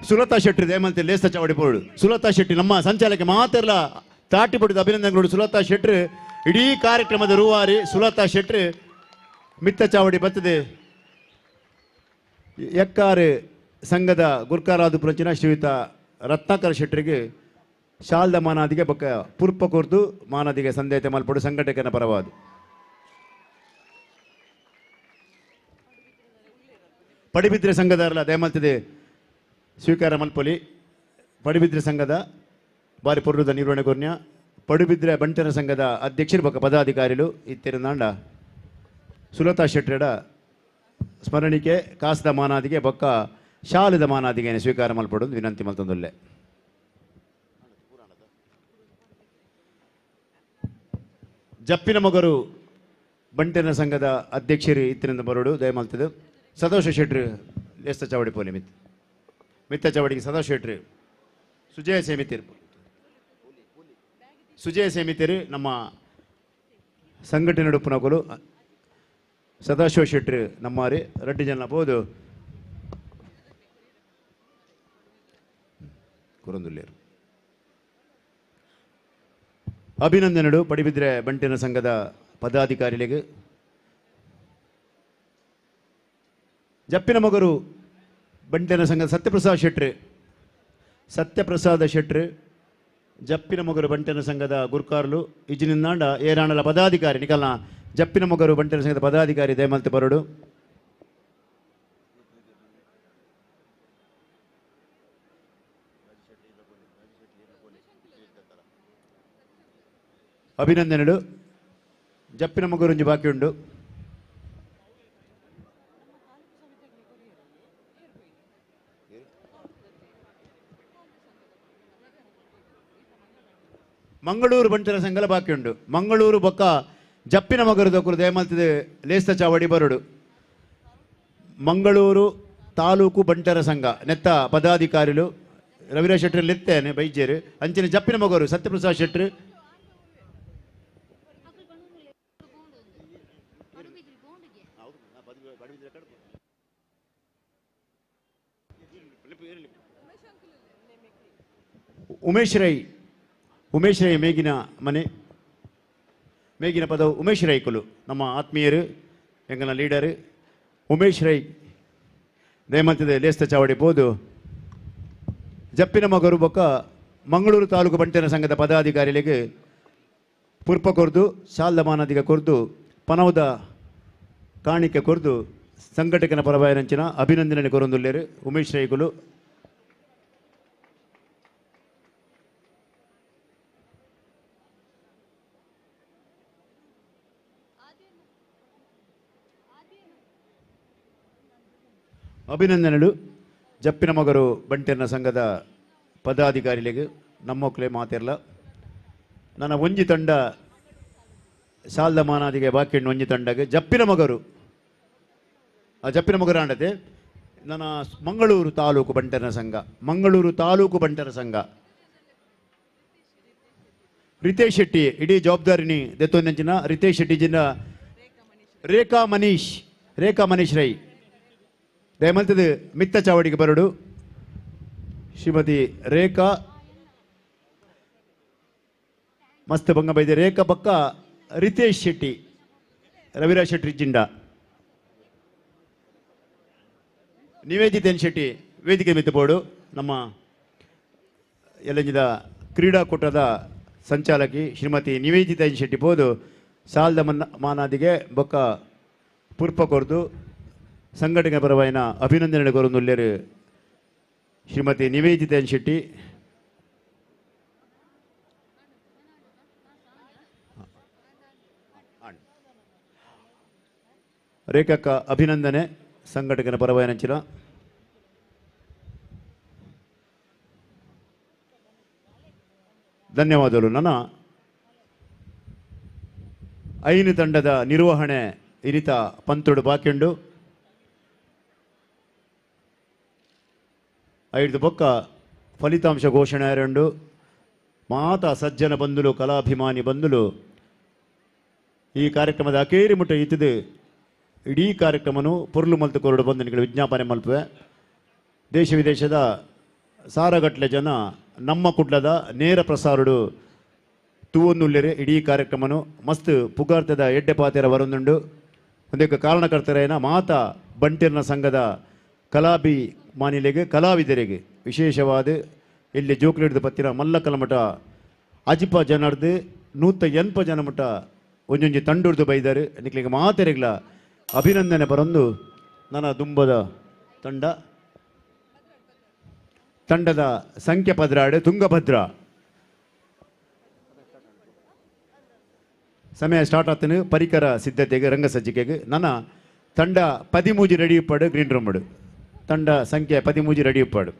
ಸುಲತಾ ಶೆಟ್ಟಿ ದಯಮಲ್ತಿ ಲೇಸ್ತ ಚಾವಡಿ ಬೋರ್ಡು ಸುಲತಾ ಶೆಟ್ಟಿ ನಮ್ಮ ಸಂಚಾಲಕ ಮಾತೆಲ್ಲ ತಾಟಿ ಪಡೆದ ಅಭಿನಂದನೆಗಳು. ಸುಲತಾ ಶೆಟ್ರು ಇಡೀ ಕಾರ್ಯಕ್ರಮದ ರೂವಾರಿ ಸುಲತಾ ಶೆಟ್ರು ಮಿತ್ತ ಚಾವಡಿ ಬತ್ತದೆ. ಎಕ್ಕಾರು ಸಂಘದ ಗುರ್ಕಾರಾದ ಪ್ರಚನ ಶ್ರೀಯುತ ರತ್ನಾಕರ್ ಶೆಟ್ಟರಿಗೆ ಶಾಲ್ದ ಮಾನಾದಿಗೆ ಬೊಕ್ಕ ಪುರ್ಪ ಕೊರ್ದು ಮಾನಾದಿಗೆ ಸಂದೇತ ಮಲ್ಪಡು ಸಂಘಟಕನ ಪರವಾದ. ಪಡಿಬಿದ್ರೆ ಸಂಘದಾರಲ್ಲ ದಯಮಲ್ತದೆ ಸ್ವೀಕಾರ ಮಲ್ಪೊಲಿ. ಪಡುಬಿದ್ರೆ ಸಂಘದ ಬಾರಿ ಪೊರ್ಲುದ ನಿರ್ವಹಣೆ ಕೊರ್ನ್ಯ ಪಡುಬಿದ್ರೆ ಬಂಟನ ಸಂಘದ ಅಧ್ಯಕ್ಷರು ಬೊಕ್ಕ ಪದಾಧಿಕಾರಿಲು ಇತ್ತಿರುನಾಂಡ ಸುಲತಾ ಶೆಟ್ಟರೆಡ ಸ್ಮರಣಿಕೆ ಕಾಸದ ಮಾನಾದಿಗೆ ಬೊಕ್ಕ ಶಾಲದ ಮಾನಾದಿಗೆ ಸ್ವೀಕಾರ ಮಲ್ಪಡು ವಿನಂತಿ ಮಲ್ತೊಂದುಲ್ಲೆ. ಜಪ್ಪಿನ ಮಗರು ಬಂಟೆನ ಸಂಘದ ಅಧ್ಯಕ್ಷರು ಇತ್ತಿನಿಂದ ಬರೋಡು ದಯಮಾಲ್ತದು ಸದಾಶಿವ ಶೆಟ್ರು ಲೇಸ್ತ ಚಾವಡಿ ಪೋಲಿ ಮಿತ್ ಮಿತ್ತ ಚಾವಡಿಗೆ ಸದಾಶಿವ ಶೆಟ್ರು ಸುಜಯ ಸೇಮಿತಿರು ಸುಜಯ ಸೇಮಿತಿರು ನಮ್ಮ ಸಂಘಟನೆ ಉಪ್ಪುನಕುಲು ಸದಾಶಿವ ಶೆಟ್ರು ನಮ್ಮಾರಿ ರಡ್ಡು ಜನ ಪೋದು ಕುರಂದುಲ್ಲೇರು ಅಭಿನಂದನೆಗಳು ಪಡಿಬಿದ್ರೆ ಬಂಟಿನ ಸಂಘದ ಪದಾಧಿಕಾರಿಗಳಿಗೆ. ಜಪ್ಪಿನ ಮಗರು ಬಂಟಿನ ಸಂಘದ ಸತ್ಯಪ್ರಸಾದ್ ಶೆಟ್ರು, ಸತ್ಯಪ್ರಸಾದ ಶೆಟ್ರು ಜಪ್ಪಿನ ಮೊಗರು ಬಂಟಿನ ಸಂಘದ ಗುರ್ಕಾರ್ಲು ಇಜಿನಿಂದಾಂಡ ಏರಾಣಲ ಪದಾಧಿಕಾರಿ ನಿಕಲ್ನ ಜಪ್ಪಿನ ಮೊಗರು ಬಂಟಿನ ಸಂಘದ ಪದಾಧಿಕಾರಿ ದಯಮಲ್ತಿ ಬರಡು. ಅಭಿನಂದನೆಗಳು. ಜಪ್ಪಿನ ಮಗರುಂಜಿ ಬಾಕಿ ಉಂಡು. ಮಂಗಳೂರು ಬಂಟರ ಸಂಘಲ ಬಾಕಿ ಉಂಡು. ಮಂಗಳೂರು ಬೊಕ್ಕ ಜಪ್ಪಿನ ಮಗರು ದೊಕ್ಕರು ದಯಮಲ್ತಿದೆ ಲೇಸ್ತ ಚಾವಡಿ ಬರಡು. ಮಂಗಳೂರು ತಾಲೂಕು ಬಂಟರ ಸಂಘ ನೆತ್ತ ಪದಾಧಿಕಾರಿಲು ರವಿರಾಜ್ ಶೆಟ್ಟರ್ ಲೆತ್ತೇನೆ ಬೈಜೇರು ಅಂಚಿನ ಜಪ್ಪಿನ ಮಗರು ಸತ್ಯಪ್ರಸಾದ್ ಶೆಟ್ಟರು ಉಮೇಶ್ ರೈ, ಉಮೇಶ್ ರೈ ಮೇಗಿನ ಮನೆ ಮೇಗಿನ ಪದವು ಉಮೇಶ್ ರೈ ಕುಲು ನಮ್ಮ ಆತ್ಮೀಯರು ಎಂಗನ ಲೀಡರು ಉಮೇಶ್ ರೈ ದಯಮಂತದೆ ಲೇಸ್ತ ಚಾವಡಿ ಬೋದು. ಜಪ್ಪಿನ ಮಗರು ಬೊಕ್ಕ ಮಂಗಳೂರು ತಾಲೂಕು ಬಂಟನ ಸಂಘದ ಪದಾಧಿಕಾರಿಗಳಿಗೆ ಪುರ್ಪ ಕೊರ್ದು ಶಾಲ್ದ ಮಾನದಿಗ ಕೊರ್ದು ಪನವದ ಕಾಣಿಕೆ ಕೊರ್ದು ಸಂಘಟಕನ ಪರವಾಯರಂಚಿನ ಅಭಿನಂದನೆ ಕೊರೊಂದುಲ್ಲೇರು ಉಮೇಶ್ ರೈ ಕುಲು. ಅಭಿನಂದನೆಗಳು ಜಪ್ಪಿನ ಮಗರು ಬಂಟೆನ ಸಂಘದ ಪದಾಧಿಕಾರಿಗಳಿಗೆ ನಮ್ಮೊಕ್ಲೆ ಮಾತಿರಲ್ಲ. ನನ್ನ ಒಂಜಿ ತಂಡ ಸಾಲ್ದ ಮಾನಾದಿಗೆ ಬಾಕಿ ಒಂಜಿ ತಂಡಗೆ ಜಪ್ಪಿನ ಮಗರು, ಆ ಜಪ್ಪಿನ ಮಗರು ಆಂಡತೆ ನನ್ನ ಮಂಗಳೂರು ತಾಲೂಕು ಬಂಟರ ಸಂಘ, ಮಂಗಳೂರು ತಾಲೂಕು ಬಂಟರ ಸಂಘ ರಿತೇಶ್ ಶೆಟ್ಟಿ ಇಡೀ ಜವಾಬ್ದಾರಿನಿ ದೆತ್ತೊಂದಂಚಿನ ರಿತೇಶ್ ಶೆಟ್ಟಿ ಜಿಂದ ರೇಖಾ ಮನೀಶ್, ರೇಖಾ ಮನೀಶ್ ರೈ ದಯಮಲ್ತದ ಮಿತ್ತ ಚಾವಡಿಗೆ ಬರಡು. ಶ್ರೀಮತಿ ರೇಖಾ ಮಸ್ತ್ ಬಂಗ ಬೈದೆ ರೇಖಾ ಬಕ್ಕ ರಿತೇಶ್ ಶೆಟ್ಟಿ ರವಿರಾಜ್ ಶೆಟ್ಟಿ ಜಿಂಡ ನಿವೇದಿತ ಎನ್ ಶೆಟ್ಟಿ ವೇದಿಕೆ ಮಿತ್ತ ಬೋರ್ಡು ನಮ್ಮ ಎಲ್ಲಂಜಿದ ಕ್ರೀಡಾಕೂಟದ ಸಂಚಾಲಕಿ ಶ್ರೀಮತಿ ನಿವೇದಿತ ಎನ್ ಶೆಟ್ಟಿ ಬೋದು ಸಾಲ್ದ ಮನ್ನ ಮಾನಾದಿಗೆ ಬೊಕ್ಕ ಪುರ್ಪ ಕೊರ್ದು ಸಂಘಟನೆ ಪರವಾಯಿನ ಅಭಿನಂದನೆ ಕೊರೊಂದುಲ್ಲೇರು ಶ್ರೀಮತಿ ನಿವೇದಿತ ಎನ್ ಶೆಟ್ಟಿ. ರೇಖಕ್ಕ ಅಭಿನಂದನೆ ಸಂಘಟಕನ ಪರವಾಯಿನಂಚಿನ. ಧನ್ಯವಾದಗಳು. ನನ್ನ ಐನು ತಂಡದ ನಿರ್ವಹಣೆ ಇರಿತ ಪಂತುಡು ಬಾಕಿಂಡು ಐದು ಬೊಕ್ಕ ಫಲಿತಾಂಶ ಘೋಷಣೆ ಎರಡು ಮಾತಾ ಸಜ್ಜನ ಬಂಧುಲು ಕಲಾಭಿಮಾನಿ ಬಂಧುಲು ಈ ಕಾರ್ಯಕ್ರಮದ ಅಕೇರಿ ಮುಟ್ಟ ಇತ್ತಿದ್ದು ಇಡೀ ಕಾರ್ಯಕ್ರಮನು ಪೊರ್ಲು ಮಲ್ತು ಕೊರಡು ಬಂದು ನಿಮಗೆ ವಿಜ್ಞಾಪನೆ ಮಲ್ಪುವೆ. ದೇಶ ವಿದೇಶದ ಸಾರಗಟ್ಟಲೆ ಜನ ನಮ್ಮ ಕುಡ್ಲದ ನೇರ ಪ್ರಸಾರುಡು ತೂವೊಂದುಲ್ಲೆರೆ ಇಡೀ ಕಾರ್ಯಕ್ರಮನು ಮಸ್ತ್ ಪುಗಾರ್ತದ ಎಡ್ಡೆ ಪಾತೆರ ವರೊಂದುಂಡು. ಒಂದಕ್ಕೆ ಕಾರಣಕರ್ತರೇನ ಮಾತಾ ಬಂಟಿರ್ನ ಸಂಘದ ಕಲಾಭಿಮಾನಿಲೆಗೆ ಕಲಾವಿದರಿಗೆ ವಿಶೇಷವಾದ ಇಲ್ಲಿ ಜೋಕ್ಲಿಡ್ದು ಪತ್ತಿನ ಮಲ್ಲಕಲಮಠ ಅಜಿಪ ಜನರ್ದು 180 ಜನ ಮಠ ಒಂಜೊಂಜಿ ತಂಡುರ್ದು ಬೈದರು ನಿಕ್ಲಿಗೆ ಮಾತೆರೆಗ್ಲ ಅಭಿನಂದನೆ ಬರೊಂದು ನನ್ನ ದುಂಬದ ತಂಡ ತಂಡದ ಸಂಖ್ಯೆ 12 ತುಂಗಭದ್ರ. ಸಮಯ ಸ್ಟಾರ್ಟ್ ಆಗ್ತಾನೆ ಪರಿಕರ ಸಿದ್ಧತೆಗೆ ರಂಗಸಜ್ಜಿಕೆಗೆ ನನ್ನ ತಂಡ 13 ರೆಡಿ ಉಪ್ಪಾಡು ಗ್ರೀನ್ ರೂಮ್ ತಂಡ ಸಂಖ್ಯೆ 13 ರೆಡಿ ಉಪ್ಪಾಡು.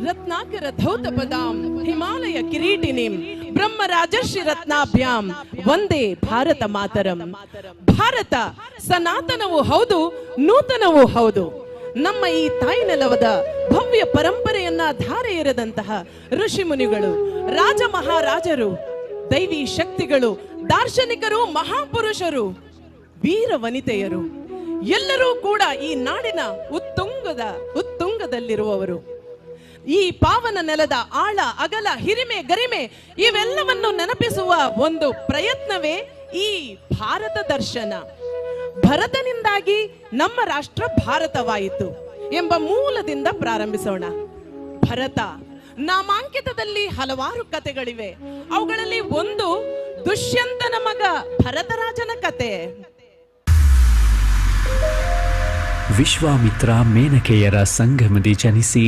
ರತ್ನಾಕರ ಧೌತಪದಾಂ ಹಿಮಾಲಯ ಕಿರೀಟಿನಿಂ ಬ್ರಹ್ಮ ರಾಜರ್ಷಿ ರತ್ನಾಭ್ಯಾಂ ವಂದೇ ಭಾರತ ಮಾತರಂ. ಭಾರತ ಸನಾತನವೂ ಹೌದು, ನೂತನವೂ ಹೌದು. ನಮ್ಮ ಈ ತಾಯಿನೆಲವದ ಭವ್ಯ ಪರಂಪರೆಯನ್ನ ಧಾರೆ ಎರೆದಂತಹ ಋಷಿ ಮುನಿಗಳು, ರಾಜ ಮಹಾರಾಜರು, ದೈವಿ ಶಕ್ತಿಗಳು, ದಾರ್ಶನಿಕರು, ಮಹಾಪುರುಷರು, ವೀರ ವನಿತೆಯರು ಎಲ್ಲರೂ ಕೂಡ ಈ ನಾಡಿನ ಉತ್ತುಂಗದಲ್ಲಿರುವವರು. ಈ ಪಾವನ ನೆಲದ ಆಳ, ಅಗಲ, ಹಿರಿಮೆ, ಗರಿಮೆ ಇವೆಲ್ಲವನ್ನು ನೆನಪಿಸುವ ಒಂದು ಪ್ರಯತ್ನವೇ ಈ ಭಾರತ ದರ್ಶನ. ಭರತನಿಂದಾಗಿ ನಮ್ಮ ರಾಷ್ಟ್ರ ಭಾರತವಾಯಿತು ಎಂಬ ಮೂಲದಿಂದ ಪ್ರಾರಂಭಿಸೋಣ. ಭರತ ನಾಮಾಂಕಿತದಲ್ಲಿ ಹಲವಾರು ಕತೆಗಳಿವೆ. ಅವುಗಳಲ್ಲಿ ಒಂದು ದುಷ್ಯಂತನ ಮಗ ಭರತರಾಜನ ಕತೆ. ವಿಶ್ವಾಮಿತ್ರ ಮೇನಕೆಯರ ಸಂಗಮದಿ ಜನಿಸಿ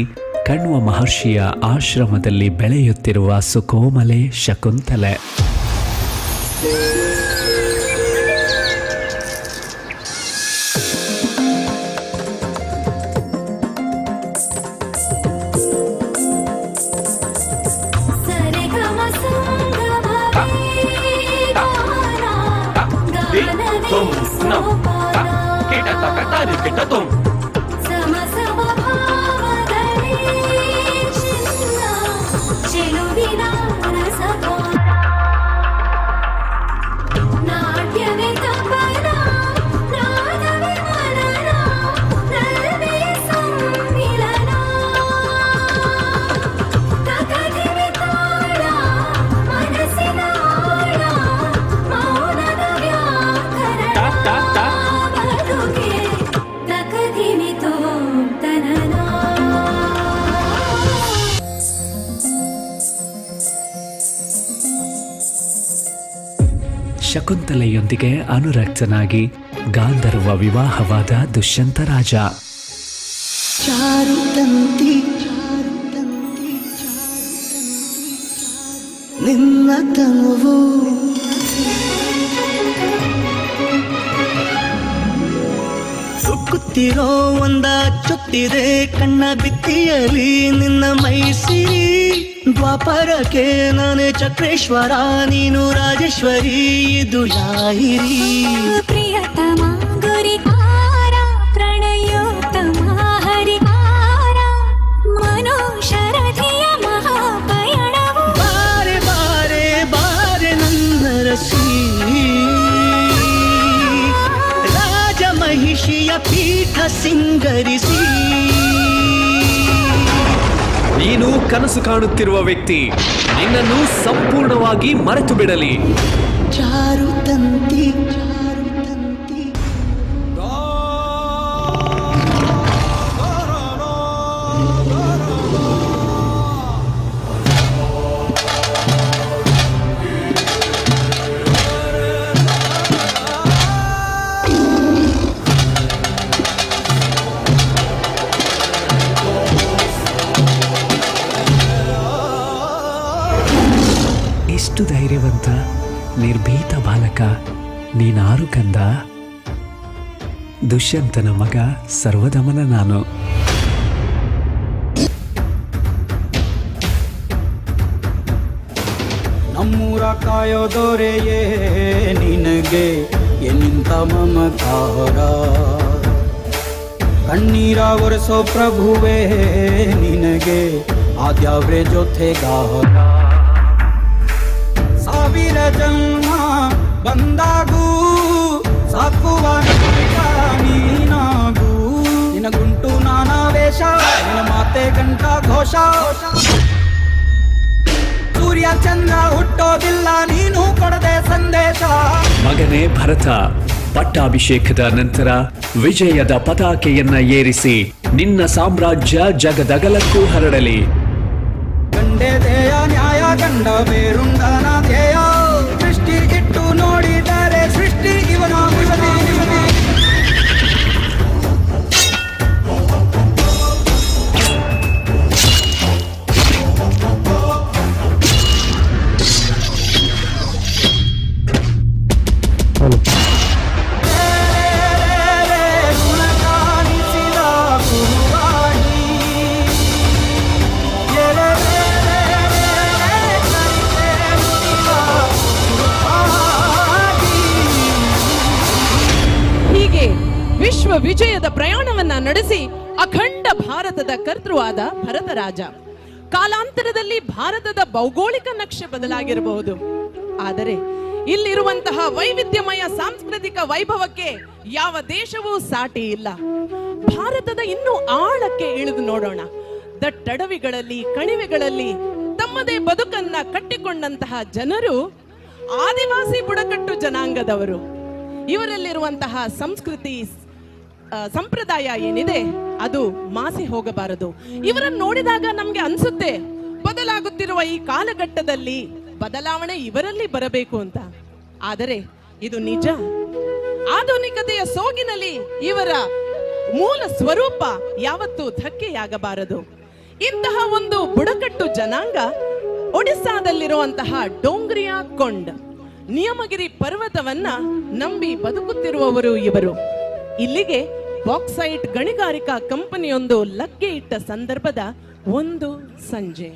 ಕಣ್ವ ಮಹರ್ಷಿಯ ಆಶ್ರಮದಲ್ಲಿ ಬೆಳೆಯುತ್ತಿರುವ ಸುಕೋಮಲೆ ಶಕುಂತಲೆ. ಶಕುಂತಲೆಯೊಂದಿಗೆ ಅನುರಕ್ತನಾಗಿ ಗಾಂಧರ್ವ ವಿವಾಹವಾದ ದುಷ್ಯಂತ ರಾಜ. ಚಾರುತಂತಿ ನಿನ್ನ ತನುವು ಸುಕ್ಕುತ್ತಿರೋ ಒಂದ ಚುತ್ತಿದೆ ಕಣ್ಣ ಬಿತ್ತಿಯಲಿ ನಿನ್ನ ಮೈಸಿರಿ. ದ್ವಾಪರಕ್ಕೆ ನಾನೇ ಚಕ್ರೇಶ್ವರ, ನೀನು ರಾಜೇಶ್ವರಿ, ಇದು ಲಾಹಿರಿ. ಪ್ರಿಯತಮ ಗುರಿಕಾರ ಪ್ರಣಯೋತ್ತಮ ಹರಿಕಾರ ಮನೋಶರಧಿಯ ಮಹಾಪಯಣವು. ಬಾರೆ ಬಾರೆ ಬಾರೆ ನನ್ನರಸಿ, ರಾಜ ಮಹಿಷಿಯ ಪೀಠ ಸಿಂಗರಿಸಿ. ನೀನು ಕನಸು ಕಾಣುತ್ತಿರುವ ವ್ಯಕ್ತಿ ನಿನ್ನನ್ನು ಸಂಪೂರ್ಣವಾಗಿ ಮರೆತು ಬಿಡಲಿ. ಚಾರುತಂತಿ ಎಷ್ಟು ಧೈರ್ಯವಂತ ನಿರ್ಭೀತ ಬಾಲಕ ನೀನಾರು ಕಂದ. ದುಷ್ಯಂತನ ಮಗ ಸರ್ವದಮನ ನಾನು. ನಮ್ಮೂರ ಕಾಯೋ ದೊರೆಯೇ ನಿನಗೆ ಎನ್ನಿಂತ ಮಮಕಾರ, ಕಣ್ಣೀರ ಒರೆಸೋ ಪ್ರಭುವೇ ನಿನಗೆ ಆದ್ಯಾವ್ರೆ ಜೊತೆಗಾರ. ಸಾವಿರ ಜನ್ಮ ಬಂದಾಗೂ ಸಾಕುವ ನೀನಾಗೂ, ನಿನಗುಂಟು ನಾನಾ ವೇಷ, ನಿನ್ನ ಮಾತೆ ಗಂಟ ಘೋಷ. ಸೂರ್ಯ ಚಂದ್ರ ಹುಟ್ಟೋದಿಲ್ಲ ನೀನು ಕೊಡದೆ ಸಂದೇಶ. ಮಗನೇ ಭರತ, ಪಟ್ಟಾಭಿಷೇಕದ ನಂತರ ವಿಜಯದ ಪತಾಕೆಯನ್ನ ಏರಿಸಿ ನಿನ್ನ ಸಾಮ್ರಾಜ್ಯ ಜಗದಗಲಕ್ಕೂ ಹರಡಲಿ. ಗಂಡೆದೆಯ ನ್ಯಾಯ ಗಂಡ ಬೇರುಂಡನ ಧ್ಯೇಯ, ಸೃಷ್ಟಿ ಇಟ್ಟು ನೋಡಿದರೆ ಸೃಷ್ಟಿ ಇವನ. ಗುಣ ಕಾಣಿಸಿದ ಗುರುವಾಣಿ. ವಿಶ್ವ ವಿಜಯದ ಪ್ರಯಾಣವನ್ನ ನಡೆಸಿ ಅಖಂಡ ಭಾರತದ ಕರ್ತೃವಾದ ಭರತರಾಜ. ಕಾಲಾಂತರದಲ್ಲಿ ಭಾರತದ ಭೌಗೋಳಿಕ ನಕ್ಷೆ ಬದಲಾಗಿರಬಹುದು, ಆದರೆ ಇಲ್ಲಿರುವಂತಹ ವೈವಿಧ್ಯಮಯ ಸಾಂಸ್ಕೃತಿಕ ವೈಭವಕ್ಕೆ ಯಾವ ದೇಶವೂ ಸಾಟಿ ಇಲ್ಲ. ಭಾರತದ ಇನ್ನೂ ಆಳಕ್ಕೆ ಇಳಿದು ನೋಡೋಣ. ದಟ್ಟಡವಿಗಳಲ್ಲಿ, ಕಣಿವೆಗಳಲ್ಲಿ ತಮ್ಮದೇ ಬದುಕನ್ನ ಕಟ್ಟಿಕೊಂಡಂತಹ ಜನರು ಆದಿವಾಸಿ ಬುಡಕಟ್ಟು ಜನಾಂಗದವರು. ಇವರಲ್ಲಿರುವಂತಹ ಸಂಸ್ಕೃತಿ, ಸಂಪ್ರದಾಯ ಏನಿದೆ ಅದು ಮಾಸಿ ಹೋಗಬಾರದು. ಇವರನ್ನು ನೋಡಿದಾಗ ನಮ್ಗೆ ಅನ್ಸುತ್ತೆ, ಬದಲಾಗುತ್ತಿರುವ ಈ ಕಾಲಘಟ್ಟದಲ್ಲಿ ಬದಲಾವಣೆ ಇವರಲ್ಲಿ ಬರಬೇಕು ಅಂತ. ಆದರೆ ಇದು ನಿಜ. ಆಧುನಿಕತೆಯ ಸೋಗಿನಲ್ಲಿ ಇವರ ಮೂಲ ಸ್ವರೂಪ ಯಾವತ್ತೂ ಧಕ್ಕೆಯಾಗಬಾರದು. ಇಂತಹ ಒಂದು ಬುಡಕಟ್ಟು ಜನಾಂಗ ಒಡಿಸ್ಸಾದಲ್ಲಿರುವಂತಹ ಡೋಂಗ್ರಿಯಾ ಕೊಂಡ್ ನಿಯಮಗಿರಿ ಪರ್ವತವನ್ನ ನಂಬಿ ಬದುಕುತ್ತಿರುವವರು ಇವರು. ಇಲ್ಲಿಗೆ ಬಾಕ್ಸೈಟ್ ಗಣಿಗಾರಿಕಾ ಕಂಪನಿಯೊಂದು ಲಗ್ಗೆ ಇಟ್ಟ ಸಂದರ್ಭದ ಒಂದು ಸಂಜೆ.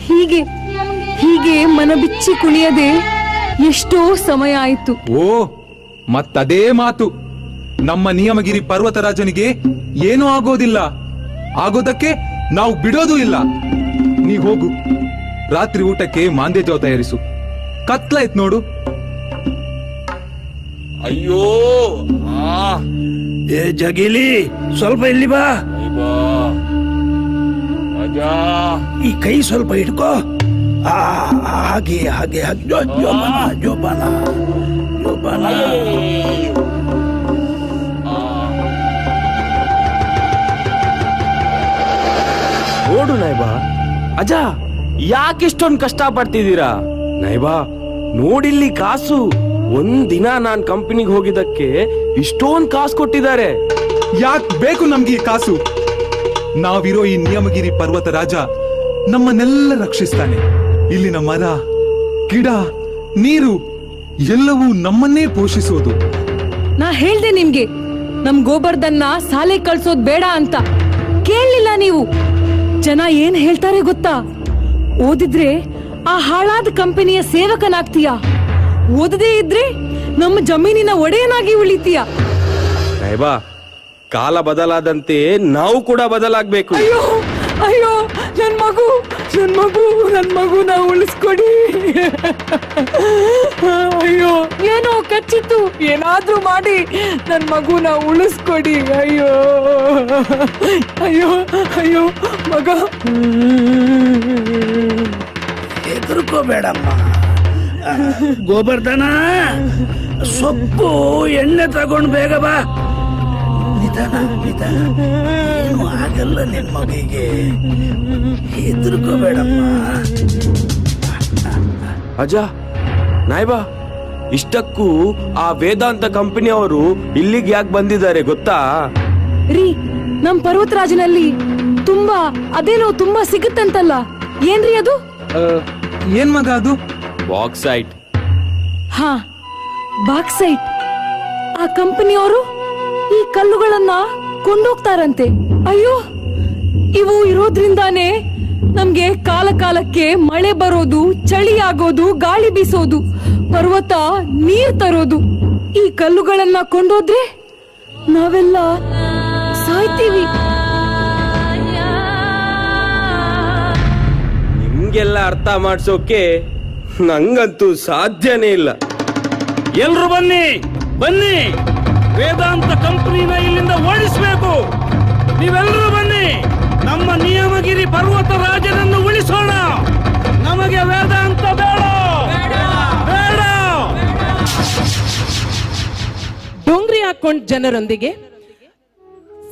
ಹೀಗೆ ಹೀಗೆ ಮನ ಬಿಚ್ಚಿ ಕುಣಿಯದೆ ಎಷ್ಟೋ ಸಮಯ ಆಯಿತು. ಓ, ಮತ್ತದೇ ಮಾತು. ನಮ್ಮ ನಿಯಮಗಿರಿ ಪರ್ವತರಾಜನಿಗೆ ಏನೂ ಆಗೋದಿಲ್ಲ, ಆಗೋದಕ್ಕೆ ನಾವು ಬಿಡೋದೂ ಇಲ್ಲ. ನೀ ಹೋಗು, ರಾತ್ರಿ ಊಟಕ್ಕೆ ಮಾಂದೆ ಜಾವ್ ತಯಾರಿಸು. ಕತ್ಲಾಯ್ತು ನೋಡು. ಅಯ್ಯೋ ಏ ಜಗಿಲಿ, ಸ್ವಲ್ಪ ಇಲ್ಲಿ ಬಾ. ಈ ಕೈ ಸ್ವಲ್ಪ ಇಟ್ಕೋ. ಹಾಗೆ ಹಾಗೆ ಜೋಪಾನ ಜೋಪಾನ ಜೋಪಾನ. ನೋಡು ನಾಯ್ಬಾ, ಅಜ್ಜ ಯಾಕಿಷ್ಟೊಂದು ಕಷ್ಟ ಪಡ್ತಿದ್ದೀರಾ? ನಾಯ್ಬಾ ನೋಡಿಲ್ಲಿ ಕಾಸು. ಒಂದಿನ ನಾನ್ ಕಂಪನಿಗೆ ಹೋಗಿದ್ದಕ್ಕೆ ಇಷ್ಟೊಂದ್ ಕಾಸು ಕೊಟ್ಟಿದ್ದಾರೆ. ಯಾಕ್ ಬೇಕು ನಮ್ಗೆ ಈ ಕಾಸು? ನಾವಿರೋ ಈ ನಿಯಮಗಿರಿ ಪರ್ವತ ರಾಜ ನಮ್ಮನ್ನೆಲ್ಲ ರಕ್ಷಿಸ್ತಾನೆ. ಇಲ್ಲಿನ ಮರ, ಗಿಡ, ನೀರು ಎಲ್ಲವೂ ನಮ್ಮನ್ನೇ ಪೋಷಿಸೋದು. ನಾ ಹೇಳ್ದೆ ನಿಮ್ಗೆ, ನಮ್ ಗೋಬರ್ದನ್ನ ಸಾಲೆ ಕಳ್ಸೋದ್ ಬೇಡ ಅಂತ. ಕೇಳಲಿಲ್ಲ ನೀವು. ಜನ ಏನ್ ಹೇಳ್ತಾರೆ ಗೊತ್ತಾ? ಓದಿದ್ರೆ ಆ ಹಾಳಾದ ಕಂಪನಿಯ ಸೇವಕನಾಗ್ತೀಯ, ಓದದೇ ಇದ್ರೆ ನಮ್ಮ ಜಮೀನಿನ ಒಡೆಯನಾಗಿ ಉಳಿತೀಯ. ಸಾಹೇಬಾ, ಕಾಲ ಬದಲಾದಂತೆ ನಾವು ಕೂಡ ಬದಲಾಗ್ಬೇಕು. ಅಯ್ಯೋ ಅಯ್ಯೋ, ನನ್ ಮಗು ನನ್ ಮಗು ನನ್ ಮಗುನ ಉಳಿಸ್ಕೊಡಿ. ಅಯ್ಯೋ ಏನೋ ಕಚ್ಚಿತ್ತು, ಏನಾದ್ರೂ ಮಾಡಿ ನನ್ ಮಗುನ ಉಳಿಸ್ಕೊಡಿ. ಅಯ್ಯೋ ಅಯ್ಯೋ ಅಯ್ಯೋ ಮಗ. ಹೆದರ್ಕೋಬೇಡಮ್ಮ ಗೋಬರ್ಧನ, ಸೊಪ್ಪು ಎಣ್ಣೆ ತಗೊಂಡು ಬೇಗ ಬಾ. ನಿಧಾನ ನಿಧಾನ, ಏನು ಆಗಲ್ಲ ನಿನ್ ಮಗಿಗೆ, ಹೆದರ್ಕೋಬೇಡಮ್ಮ. ಅಜ್ಜ ನಾಯ್ಬಾ, ಇಷ್ಟಕ್ಕೂ ಆ ವೇದಾಂತ ಕಂಪನಿಯವರು ಇಲ್ಲಿಗೆ ಯಾಕೆ ಬಂದಿದ್ದಾರೆ ಗೊತ್ತಾ? ರೀ, ನಮ್ ಪರ್ವತರಾಜನಲ್ಲಿ ತುಂಬಾ ಅದೇನೋ ತುಂಬಾ ಸಿಗುತ್ತಂತಲ್ಲ, ಏನ್ರಿ ಅದು? ಏನ್ ಮಗ ಅದು? ಬಾಕ್ಸೈಟ್. ಹಾ, ಬಾಕ್ಸೈಟ್. ಆ ಕಂಪನಿಯವರು ಈ ಕಲ್ಲುಗಳನ್ನ ಕೊಂಡೋಗ್ತಾರಂತೆ. ಅಯ್ಯೋ, ಇವು ಇರೋದ್ರಿಂದಾನೇ ನಮ್ಗೆ ಕಾಲ ಕಾಲಕ್ಕೆ ಮಳೆ ಬರೋದು, ಚಳಿ ಆಗೋದು, ಗಾಳಿ ಬೀಸೋದು, ಪರ್ವತ ನೀರ್ ತರೋದು. ಈ ಕಲ್ಲುಗಳನ್ನ ಕೊಂಡೋದ್ರೆ ನಾವೆಲ್ಲ ಸಾಯ್ತೀವಿ. ನಿಮ್ಗೆಲ್ಲ ಅರ್ಥ ಮಾಡ್ಸೋಕೆ ನಂಗಂತೂ ಸಾಧ್ಯನೇ ಇಲ್ಲ. ಎಲ್ರು ಬನ್ನಿ ಬನ್ನಿ, ವೇದಾಂತ ಕಂಪನಿನ ಇಲ್ಲಿಂದ ಓಡಿಸಬೇಕು. ನೀವೆಲ್ಲರೂ ಬನ್ನಿ, ನಮ್ಮ ನಿಯಮಗಿರಿ ಪರ್ವತ ರಾಜನನ್ನು ಉಳಿಸೋಣ. ನಮಗೆ ವೇದಾಂತ ಬೇಡ ಬೇಡ. ಡೋಂಗ್ರಿ ಹಾಕೊಂಡ್ ಜನರೊಂದಿಗೆ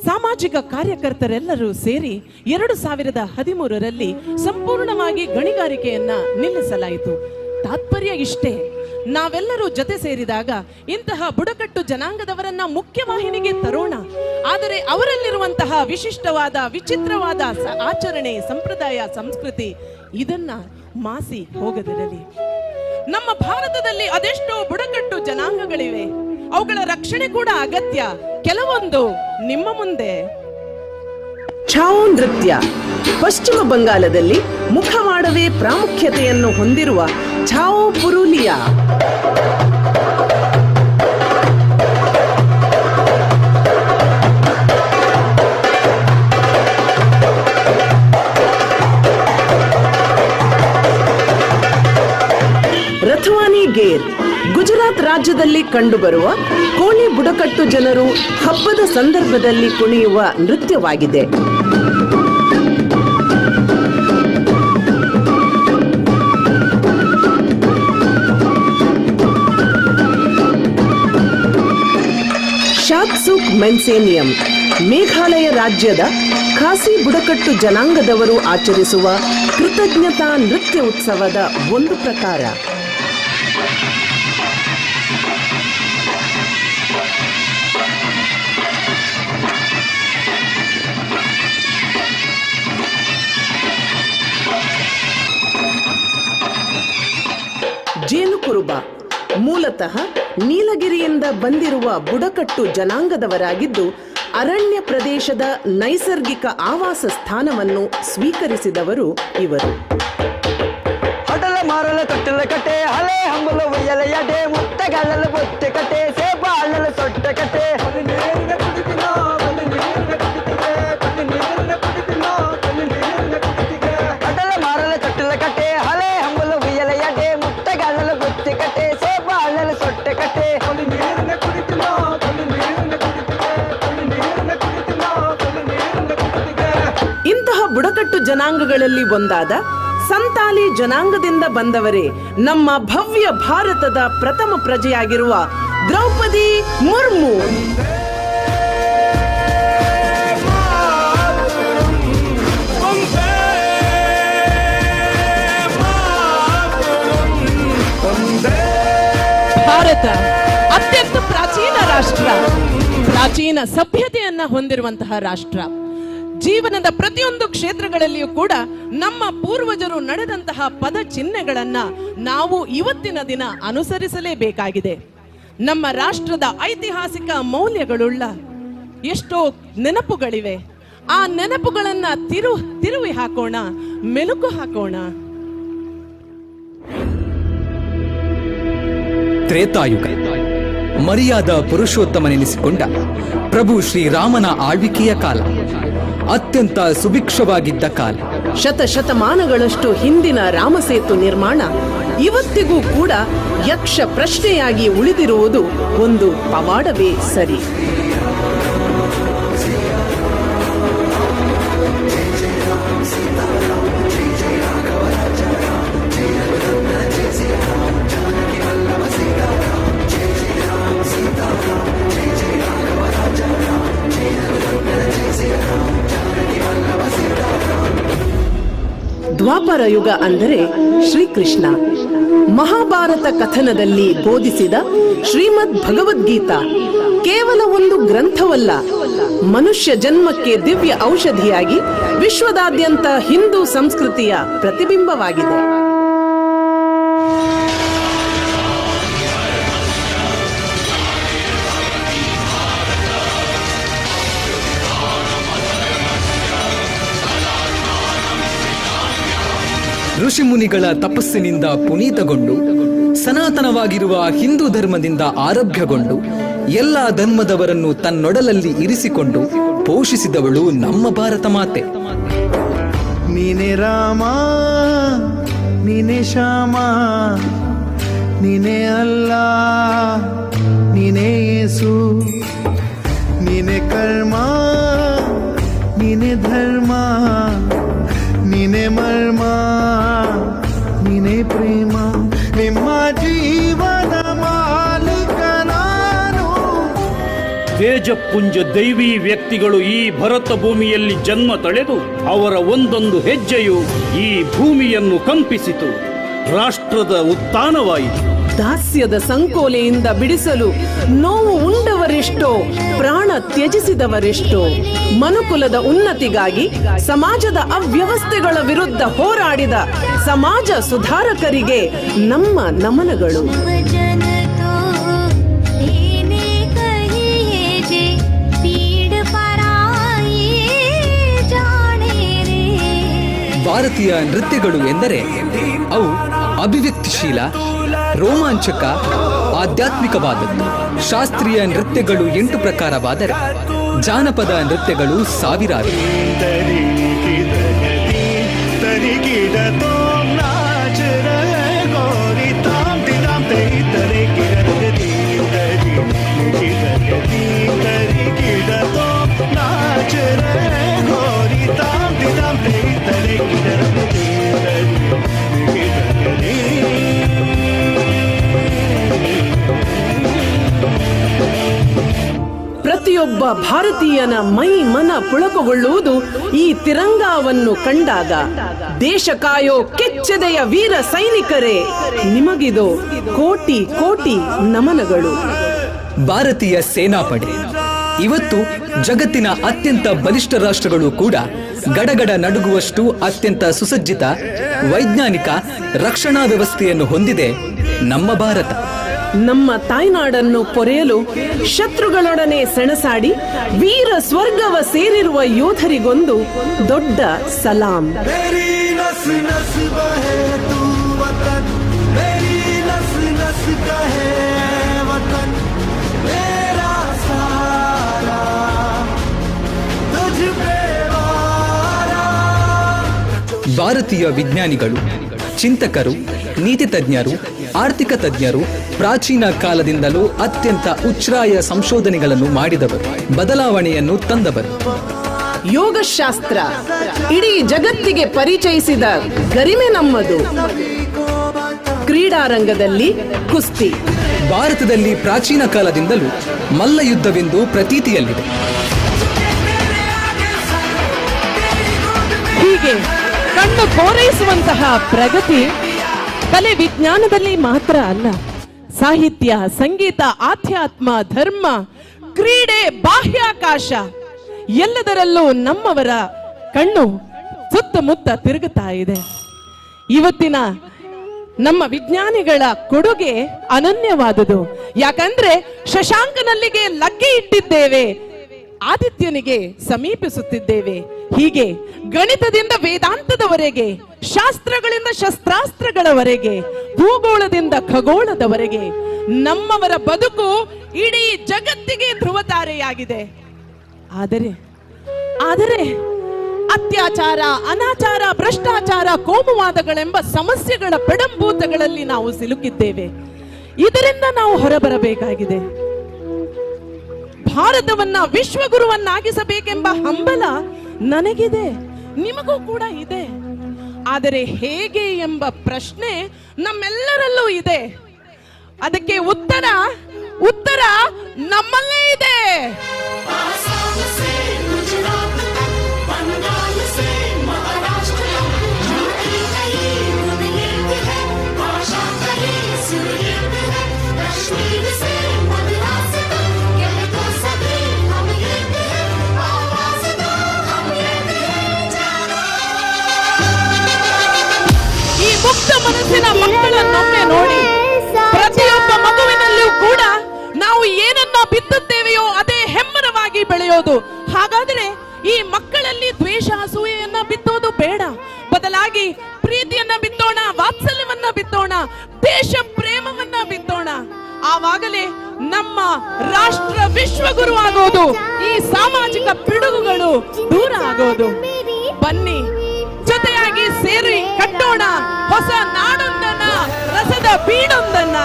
ಸಾಮಾಜಿಕ ಕಾರ್ಯಕರ್ತರೆಲ್ಲರೂ ಸೇರಿ 2013ರಲ್ಲಿ ಸಂಪೂರ್ಣವಾಗಿ ಗಣಿಗಾರಿಕೆಯನ್ನ ನಿಲ್ಲಿಸಲಾಯಿತು. ತಾತ್ಪರ್ಯ ಇಷ್ಟೇ, ನಾವೆಲ್ಲರೂ ಜೊತೆ ಸೇರಿದಾಗ ಇಂತಹ ಬುಡಕಟ್ಟು ಜನಾಂಗದವರನ್ನ ಮುಖ್ಯವಾಹಿನಿಗೆ ತರೋಣ. ಆದರೆ ಅವರಲ್ಲಿರುವಂತಹ ವಿಶಿಷ್ಟವಾದ ವಿಚಿತ್ರವಾದ ಆಚರಣೆ, ಸಂಪ್ರದಾಯ, ಸಂಸ್ಕೃತಿ ಇದನ್ನ ಮಾಸಿ ಹೋಗದಿರಲಿ. ನಮ್ಮ ಭಾರತದಲ್ಲಿ ಅದೆಷ್ಟೋ ಬುಡಕಟ್ಟು ಜನಾಂಗಗಳಿವೆ, ಅವುಗಳ ರಕ್ಷಣೆ ಕೂಡ ಅಗತ್ಯ. ಕೆಲವೊಂದು ನಿಮ್ಮ ಮುಂದೆ. ಛಾವು ನೃತ್ಯ ಪಶ್ಚಿಮ ಬಂಗಾಲದಲ್ಲಿ ಮುಖವಾಡವೇ ಪ್ರಾಮುಖ್ಯತೆಯನ್ನು ಹೊಂದಿರುವ ಛಾವು ಪುರುಲಿಯಾ. ರಥವಾನಿ ಗೇರ್ ಗುಜರಾತ್ ರಾಜ್ಯದಲ್ಲಿ ಕಂಡುಬರುವ ಕೋಳಿ ಬುಡಕಟ್ಟು ಜನರು ಹಬ್ಬದ ಸಂದರ್ಭದಲ್ಲಿ ಕುಣಿಯುವ ನೃತ್ಯವಾಗಿದೆ. ಶಾತ್ಸುಕ್ ಮೆನ್ಸೇನಿಯಂ ಮೇಘಾಲಯ ರಾಜ್ಯದ ಖಾಸಿ ಬುಡಕಟ್ಟು ಜನಾಂಗದವರು ಆಚರಿಸುವ ಕೃತಜ್ಞತಾ ನೃತ್ಯ ಉತ್ಸವದ ಒಂದು ಪ್ರಕಾರ. ಜೇನುಕುರುಬ ಮೂಲತಃ ನೀಲಗಿರಿಯಿಂದ ಬಂದಿರುವ ಬುಡಕಟ್ಟು ಜನಾಂಗದವರಾಗಿದ್ದು ಅರಣ್ಯ ಪ್ರದೇಶದ ನೈಸರ್ಗಿಕ ಆವಾಸ ಸ್ಥಾನವನ್ನು ಸ್ವೀಕರಿಸಿದವರು ಇವರು. ಹೋಟೆಲ್ ಮಾರಲ ತೊಟ್ಟಲ ಕಟ್ಟೆ ಹಳೆ ಹಂಬಲ ಒಯ್ಯಲ ಎಡೆ ಮುತ್ತಗಲ್ಲಲ ಬೊತ್ತೆ ಕಟ್ಟೆ ಸೇಬ ಅಲ್ಲಲ ಸೊಟ್ಟ ಕಟ್ಟೆ. ಹೋಟೆಲ್ ಮಾರಲ ತೊಟ್ಟಲ ಕಟ್ಟೆ ಹಳೆ ಹಂಬಲ ಒಯ್ಯಲ ಎಡೆ ಮುತ್ತಗಲ್ಲಲ ಬೊತ್ತೆ ಕಟ್ಟೆ ಸೇಬ ಅಲ್ಲಲ ಸೊಟ್ಟ ಕಟ್ಟೆ. ಇಂತಹ ಬುಡಕಟ್ಟು ಜನಾಂಗಗಳಲ್ಲಿ ಒಂದಾದ ಸಂತಾಲಿ ಜನಾಂಗದಿಂದ ಬಂದವರೇ ನಮ್ಮ ಭವ್ಯ ಭಾರತದ ಪ್ರಥಮ ಪ್ರಜೆಯಾಗಿರುವ ದ್ರೌಪದಿ ಮುರ್ಮು. ಭಾರತ ಅತ್ಯಂತ ಪ್ರಾಚೀನ ರಾಷ್ಟ್ರ, ಪ್ರಾಚೀನ ಸಭ್ಯತೆಯನ್ನ ಹೊಂದಿರುವಂತಹ ರಾಷ್ಟ್ರ. ಜೀವನದ ಪ್ರತಿಯೊಂದು ಕ್ಷೇತ್ರಗಳಲ್ಲಿಯೂ ಕೂಡ ನಮ್ಮ ಪೂರ್ವಜರು ನಡೆದಂತಹ ಪದ ಚಿಹ್ನೆಗಳನ್ನ ನಾವು ಇವತ್ತಿನ ದಿನ ಅನುಸರಿಸಲೇಬೇಕಾಗಿದೆ. ನಮ್ಮ ರಾಷ್ಟ್ರದ ಐತಿಹಾಸಿಕ ಮೌಲ್ಯಗಳುಳ್ಳ ಎಷ್ಟೋ ನೆನಪುಗಳಿವೆ. ಆ ನೆನಪುಗಳನ್ನ ತಿರುವಿ ಹಾಕೋಣ, ಮೆಲುಕು ಹಾಕೋಣ. ತ್ರೇತಾಯುಗ ಮರ್ಯಾದ ಪುರುಷೋತ್ತಮನೆನಿಸಿಕೊಂಡ ಪ್ರಭು ಶ್ರೀರಾಮನ ಆಳ್ವಿಕೆಯ ಕಾಲ ಅತ್ಯಂತ ಸುಭಿಕ್ಷವಾಗಿದ್ದ ಕಾಲ. ಶತಶತಮಾನಗಳಷ್ಟು ಹಿಂದಿನ ರಾಮಸೇತು ನಿರ್ಮಾಣ ಇವತ್ತಿಗೂ ಕೂಡ ಯಕ್ಷ ಪ್ರಶ್ನೆಯಾಗಿ ಉಳಿದಿರುವುದು ಒಂದು ಪವಾಡವೇ ಸರಿ. ದ್ವಾಪರ ಯುಗ ಅಂದರೆ ಶ್ರೀಕೃಷ್ಣ ಮಹಾಭಾರತ ಕಥನದಲ್ಲಿ ಬೋಧಿಸಿದ ಶ್ರೀಮದ್ ಭಗವದ್ಗೀತಾ ಕೇವಲ ಒಂದು ಗ್ರಂಥವಲ್ಲ, ಮನುಷ್ಯ ಜನ್ಮಕ್ಕೆ ದಿವ್ಯ ಔಷಧಿಯಾಗಿ ವಿಶ್ವದಾದ್ಯಂತ ಹಿಂದೂ ಸಂಸ್ಕೃತಿಯ ಪ್ರತಿಬಿಂಬವಾಗಿದೆ. ಋಷಿಮುನಿಗಳ ತಪಸ್ಸಿನಿಂದ ಪುನೀತಗೊಂಡು ಸನಾತನವಾಗಿರುವ ಹಿಂದೂ ಧರ್ಮದಿಂದ ಆರಭ್ಯಗೊಂಡು ಎಲ್ಲ ಧರ್ಮದವರನ್ನು ತನ್ನೊಡಲಲ್ಲಿ ಇರಿಸಿಕೊಂಡು ಪೋಷಿಸಿದವಳು ನಮ್ಮ ಭಾರತ ಮಾತೆ. ನೀನೆ ರಾಮ ನೀನೆ ಶ್ಯಾಮ ನೀನೆ ಅಲ್ಲ ನೀನೆ ಯೇಸು ನೀನೆ ಕರ್ಮ ನೀನೆ ಧರ್ಮ ನೀನೆ ಮರ್ಮ ನೀನೆ ಪ್ರೇಮ ನಿಮ್ಮ ಜೀವನ ಮಾಲೀಕ ನಾನು. ತೇಜಪುಂಜ ದೈವಿ ವ್ಯಕ್ತಿಗಳು ಈ ಭರತ ಭೂಮಿಯಲ್ಲಿ ಜನ್ಮ ತಳೆದು ಅವರ ಒಂದೊಂದು ಹೆಜ್ಜೆಯು ಈ ಭೂಮಿಯನ್ನು ಕಂಪಿಸಿತು, ರಾಷ್ಟ್ರದ ಉತ್ಥಾನವಾಯಿತು. ದಾಸ್ಯದ ಸಂಕೋಲೆಯಿಂದ ಬಿಡಿಸಲು ನೋವು ಉಂಡವರೆಷ್ಟೋ, ಪ್ರಾಣ ತ್ಯಜಿಸಿದವರೆಷ್ಟೋ. ಮನುಕುಲದ ಉನ್ನತಿಗಾಗಿ ಸಮಾಜದ ಅವ್ಯವಸ್ಥೆಗಳ ವಿರುದ್ಧ ಹೋರಾಡಿದ ಸಮಾಜ ಸುಧಾರಕರಿಗೆ ನಮ್ಮ ನಮನಗಳು. ಭಾರತೀಯ ನೃತ್ಯಗಳು ಎಂದರೆ ಅವು ಅಭಿವ್ಯಕ್ತಿಶೀಲ, ರೋಮಾಂಚಕ, ಆಧ್ಯಾತ್ಮಿಕವಾದದ್ದು. ಶಾಸ್ತ್ರೀಯ ನೃತ್ಯಗಳು 8 ಪ್ರಕಾರವಾದರೆ ಜಾನಪದ ನೃತ್ಯಗಳು ಸಾವಿರಾರು. ಪ್ರತಿಯೊಬ್ಬ ಭಾರತೀಯನ ಮೈ ಮನ ಪುಳಕಗೊಳ್ಳುವುದು ಈ ತಿರಂಗಾವನ್ನು ಕಂಡಾಗ. ದೇಶ ಕಾಯೋ ಕೆಚ್ಚೆದೆಯ ವೀರ ಸೈನಿಕರೇ, ನಿಮಗಿದು ಕೋಟಿ ಕೋಟಿ ನಮನಗಳು. ಭಾರತೀಯ ಸೇನಾಪಡೆ ಇವತ್ತು ಜಗತ್ತಿನ ಅತ್ಯಂತ ಬಲಿಷ್ಠ ರಾಷ್ಟ್ರಗಳು ಕೂಡ ಗಡಗಡ ನಡುಗುವಷ್ಟು ಅತ್ಯಂತ ಸುಸಜ್ಜಿತ ವೈಜ್ಞಾನಿಕ ರಕ್ಷಣಾ ವ್ಯವಸ್ಥೆಯನ್ನು ಹೊಂದಿದೆ ನಮ್ಮ ಭಾರತ. ನಮ್ಮ ತಾಯ್ನಾಡನ್ನು ಪೊರೆಯಲು ಶತ್ರುಗಳೊಡನೆ ಸೆಣಸಾಡಿ ವೀರ ಸ್ವರ್ಗವ ಸೇರಿರುವ ಯೋಧರಿಗೊಂದು ದೊಡ್ಡ ಸಲಾಂ. ಭಾರತೀಯ ವಿಜ್ಞಾನಿಗಳು, ಚಿಂತಕರು, ನೀತಿ ತಜ್ಞರು, ಆರ್ಥಿಕ ತಜ್ಞರು ಪ್ರಾಚೀನ ಕಾಲದಿಂದಲೂ ಅತ್ಯಂತ ಉಚ್ಛ್ರಾಯ ಸಂಶೋಧನೆಗಳನ್ನು ಮಾಡಿದವರು, ಬದಲಾವಣೆಯನ್ನು ತಂದವರು. ಯೋಗಶಾಸ್ತ್ರ ಇಡೀ ಜಗತ್ತಿಗೆ ಪರಿಚಯಿಸಿದ ಗರಿಮೆ ನಮ್ಮದು. ಕ್ರೀಡಾರಂಗದಲ್ಲಿ ಕುಸ್ತಿ. ಭಾರತದಲ್ಲಿ ಪ್ರಾಚೀನ ಕಾಲದಿಂದಲೂ ಮಲ್ಲಯುದ್ಧವೆಂದು ಪ್ರತೀತಿಯಲ್ಲಿದೆ. ಹೀಗೆ ಕಣ್ಣು ಕೋರೈಸುವಂತಹ ಪ್ರಗತಿ ಕಲೆ ವಿಜ್ಞಾನದಲ್ಲಿ ಮಾತ್ರ ಅಲ್ಲ, ಸಾಹಿತ್ಯ, ಸಂಗೀತ, ಆಧ್ಯಾತ್ಮ, ಧರ್ಮ, ಕ್ರೀಡೆ, ಬಾಹ್ಯಾಕಾಶ ಎಲ್ಲದರಲ್ಲೂ ನಮ್ಮವರ ಕಣ್ಣು ಸುತ್ತಮುತ್ತ ತಿರುಗುತ್ತಾ ಇದೆ. ಇವತ್ತಿನ ನಮ್ಮ ವಿಜ್ಞಾನಿಗಳ ಕೊಡುಗೆ ಅನನ್ಯವಾದುದು. ಯಾಕಂದ್ರೆ ಶಶಾಂಕನಲ್ಲಿಗೆ ಲಗ್ಗೆ ಇಟ್ಟಿದ್ದೇವೆ, ಆದಿತ್ಯನಿಗೆ ಸಮೀಪಿಸುತ್ತಿದ್ದೇವೆ. ಹೀಗೆ ಗಣಿತದಿಂದ ವೇದಾಂತದವರೆಗೆ, ಶಾಸ್ತ್ರಗಳಿಂದ ಶಸ್ತ್ರಾಸ್ತ್ರಗಳವರೆಗೆ, ಭೂಗೋಳದಿಂದ ಖಗೋಳದವರೆಗೆ ನಮ್ಮವರ ಬದುಕು ಇಡೀ ಜಗತ್ತಿಗೆ ಧ್ರುವತಾರೆಯಾಗಿದೆ. ಆದರೆ ಆದರೆ ಅತ್ಯಾಚಾರ, ಅನಾಚಾರ, ಭ್ರಷ್ಟಾಚಾರ, ಕೋಮುವಾದಗಳೆಂಬ ಸಮಸ್ಯೆಗಳ ಪೆಡಂಭೂತಗಳಲ್ಲಿ ನಾವು ಸಿಲುಕಿದ್ದೇವೆ. ಇದರಿಂದ ನಾವು ಹೊರಬರಬೇಕಾಗಿದೆ. ಭಾರತವನ್ನ ವಿಶ್ವಗುರುವನ್ನಾಗಿಸಬೇಕೆಂಬ ಹಂಬಲ ನನಗಿದೆ, ನಿಮಗೂ ಕೂಡ ಇದೆ. ಆದರೆ ಹೇಗೆ ಎಂಬ ಪ್ರಶ್ನೆ ನಮ್ಮೆಲ್ಲರಲ್ಲೂ ಇದೆ. ಅದಕ್ಕೆ ಉತ್ತರ ಉತ್ತರ ನಮ್ಮಲ್ಲೇ ಇದೆ. ಈ ಮುಕ್ತ ಮನಸ್ಸಿನ ಮಕ್ಕಳನ್ನೊಮ್ಮೆ ನೋಡಿ. ಪ್ರತಿಯೊಬ್ಬ ಮಗುವಿನಲ್ಲಿಯೂ ಕೂಡ ನಾವು ಏನನ್ನ ಬಿತ್ತುತ್ತೇವೆಯೋ ಅದೇ ಹೆಮ್ಮರವಾಗಿ ಬೆಳೆಯೋದು. ಹಾಗಾದ್ರೆ ಈ ಮಕ್ಕಳಲ್ಲಿ ದ್ವೇಷ, ಅಸೂಯೆಯನ್ನ ಬಿತ್ತೋದು ಬೇಡ. ಬದಲಾಗಿ ಪ್ರೀತಿಯನ್ನ ಬಿತ್ತೋಣ, ವಾತ್ಸಲ್ಯವನ್ನ ಬಿತ್ತೋಣ, ದೇಶ ಪ್ರೇಮವನ್ನ ಬಿತ್ತೋಣ. ಆವಾಗಲೇ ನಮ್ಮ ರಾಷ್ಟ್ರ ವಿಶ್ವಗುರು ಆಗೋದು, ಈ ಸಾಮಾಜಿಕ ಪಿಡುಗುಗಳು ದೂರ ಆಗೋದು. ಬನ್ನಿ, ಜೊತೆಯಾಗಿ ಸೇರಿ ಕಟ್ಟೋಣ ಹೊಸ ನಾಡೊಂದನ್ನ, ರಸದ ಬೀಡೊಂದನ್ನ.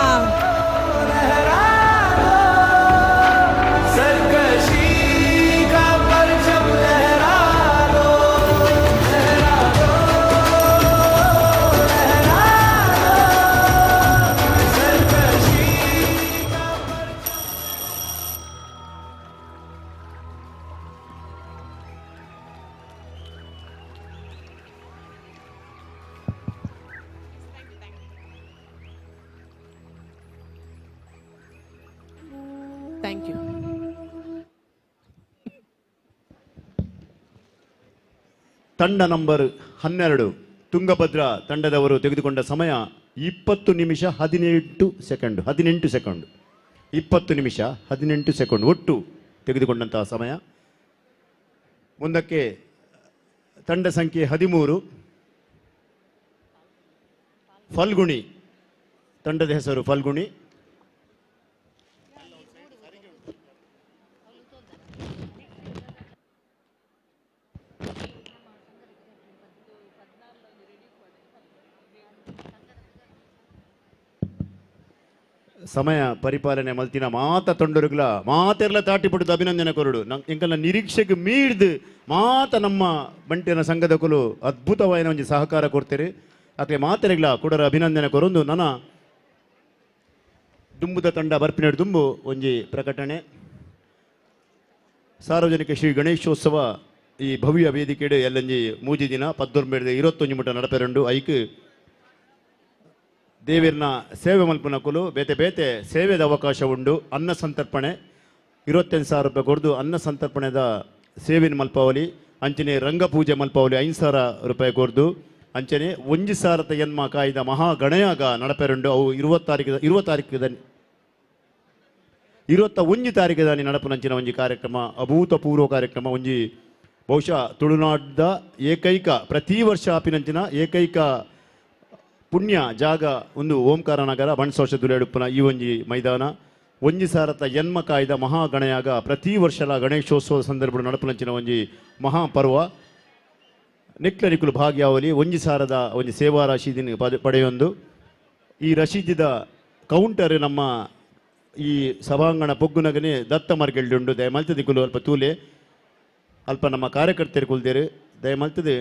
Thank you. ತಂಡ ನಂಬರ್ 12 ತುಂಗಭದ್ರಾ ತಂಡದವರು ತೆಗೆದುಕೊಂಡ ಸಮಯ 20 ನಿಮಿಷ 18 ಸೆಕೆಂಡ್, 18 ಸೆಕೆಂಡ್, 20 ನಿಮಿಷ 18 ಸೆಕೆಂಡ್ ಒಟ್ಟು ತೆಗೆದುಕೊಂಡಂತಹ ಸಮಯ. ಮುಂದಕ್ಕೆ ತಂಡ ಸಂಖ್ಯೆ 13 ಫಲ್ಗುಣಿ, ತಂಡದ ಹೆಸರು ಫಲ್ಗುಣಿ. ಸಮಯ ಪರಿಪಾಲನೆ ಮಲ್ತಿನ ಮಾತ ತೊಂಡರುಗಳ ಮಾತೆರ್ಲ ತಾಟಿ ಪಡೆದು ಅಭಿನಂದನೆ ಕೊರಡು. ಎಂಕಲ್ನ ನಿರೀಕ್ಷೆಗೆ ಮೀರ್ದು ಮಾತ ನಮ್ಮ ಬಂಟಿನ ಸಂಘದಕುಲು ಅದ್ಭುತವಾದ ಒಂಜಿ ಸಹಕಾರ ಕೊಡ್ತೀರಿ. ಅಕ್ಲೆ ಮಾತೆರೆಗ್ಲ ಕೊಡರ ಅಭಿನಂದನೆ ಕೊರೊಂದು ನನ್ನ ದುಂಬುದ ತಂಡ ಬರ್ಪಿನಡು ದುಂಬು ಒಂಜಿ ಪ್ರಕಟಣೆ. ಸಾರ್ವಜನಿಕ ಶ್ರೀ ಗಣೇಶೋತ್ಸವ ಈ ಭವ್ಯ ವೇದಿಕೆಡೆ ಎಲ್ಲಂಜಿ ಮೂಜಿ ದಿನ ಪದ್ದೊರ್ಮೆಡ್ದು 21 ಮುಟ ನಡಪೆರಂಡು. ಐಕ್ ದೇವಿರ್ನ ಸೇವೆ ಮಲ್ಪನಕುಲು ಬೇತೆ ಬೇತೆ ಸೇವೆದ ಅವಕಾಶ ಉಂಡು. ಅನ್ನ ಸಂತರ್ಪಣೆ 25,000 ರೂಪಾಯಿ ಕೊಡ್ದು ಅನ್ನ ಸಂತರ್ಪಣೆದ ಸೇವೆನ ಮಲ್ಪಾವಲಿ. ಅಂಚನೆ ರಂಗಪೂಜೆ ಮಲ್ಪಾವಲಿ 5,000 ರೂಪಾಯಿ ಕೊಡ್ದು. ಅಂಚನೆ 1,000 ಎನ್ಮ ಕಾಯ್ದ ಮಹಾಗಣಯಾಗ ನಡಪೆರುಂಡು. ಅವು 21 ತಾರೀಕುದಾನಿ ನಡಪುನಂಚಿನ ಒಂಜಿ ಕಾರ್ಯಕ್ರಮ, ಅಭೂತಪೂರ್ವ ಕಾರ್ಯಕ್ರಮ. ಒಂಜಿ ಬಹುಶಃ ತುಳುನಾಡ್ದ ಏಕೈಕ ಪ್ರತಿ ವರ್ಷ ಆಪಿನಂಚಿನ ಏಕೈಕ ಪುಣ್ಯ ಜಾಗ ಒಂದು ಓಂಕಾರ ನಗರ ಬಣ್ಸೋಷ ದುಲೆಡುಪ್ಪನ ಈ ಒಂಜಿ ಮೈದಾನ. 1,000 ಎನ್ಮ ಕಾಯ್ದ ಮಹಾಗಣಯಾಗ ಪ್ರತಿ ವರ್ಷಲ ಗಣೇಶೋತ್ಸವದ ಸಂದರ್ಭ ನಡಪುನಂಚಿನ ಒಂಜಿ ಮಹಾಪರ್ವ. ನಿಕ್ಲ ನಿಕ್ಕುಲು ಭಾಗ್ಯಾವಲಿ 1,000 ಒಂಜಿ ಸೇವಾ ರಶೀದಿನ ಪಡೆಯೊಂದು. ಈ ರಶೀದಿದ ಕೌಂಟರ್ ನಮ್ಮ ಈ ಸಭಾಂಗಣ ಪೊಗ್ಗುನಗನೆ ದತ್ತ ಮಾರ್ಗೆಲ್ಡುಂಡು. ದಯಮಲ್ತದೆ ಕುಲು ಅಲ್ಪ ತೂಲೆ ಅಲ್ಪ ನಮ್ಮ ಕಾರ್ಯಕರ್ತರು ಕುಲ್ದೇರು. ದಯಮಲ್ತದೆ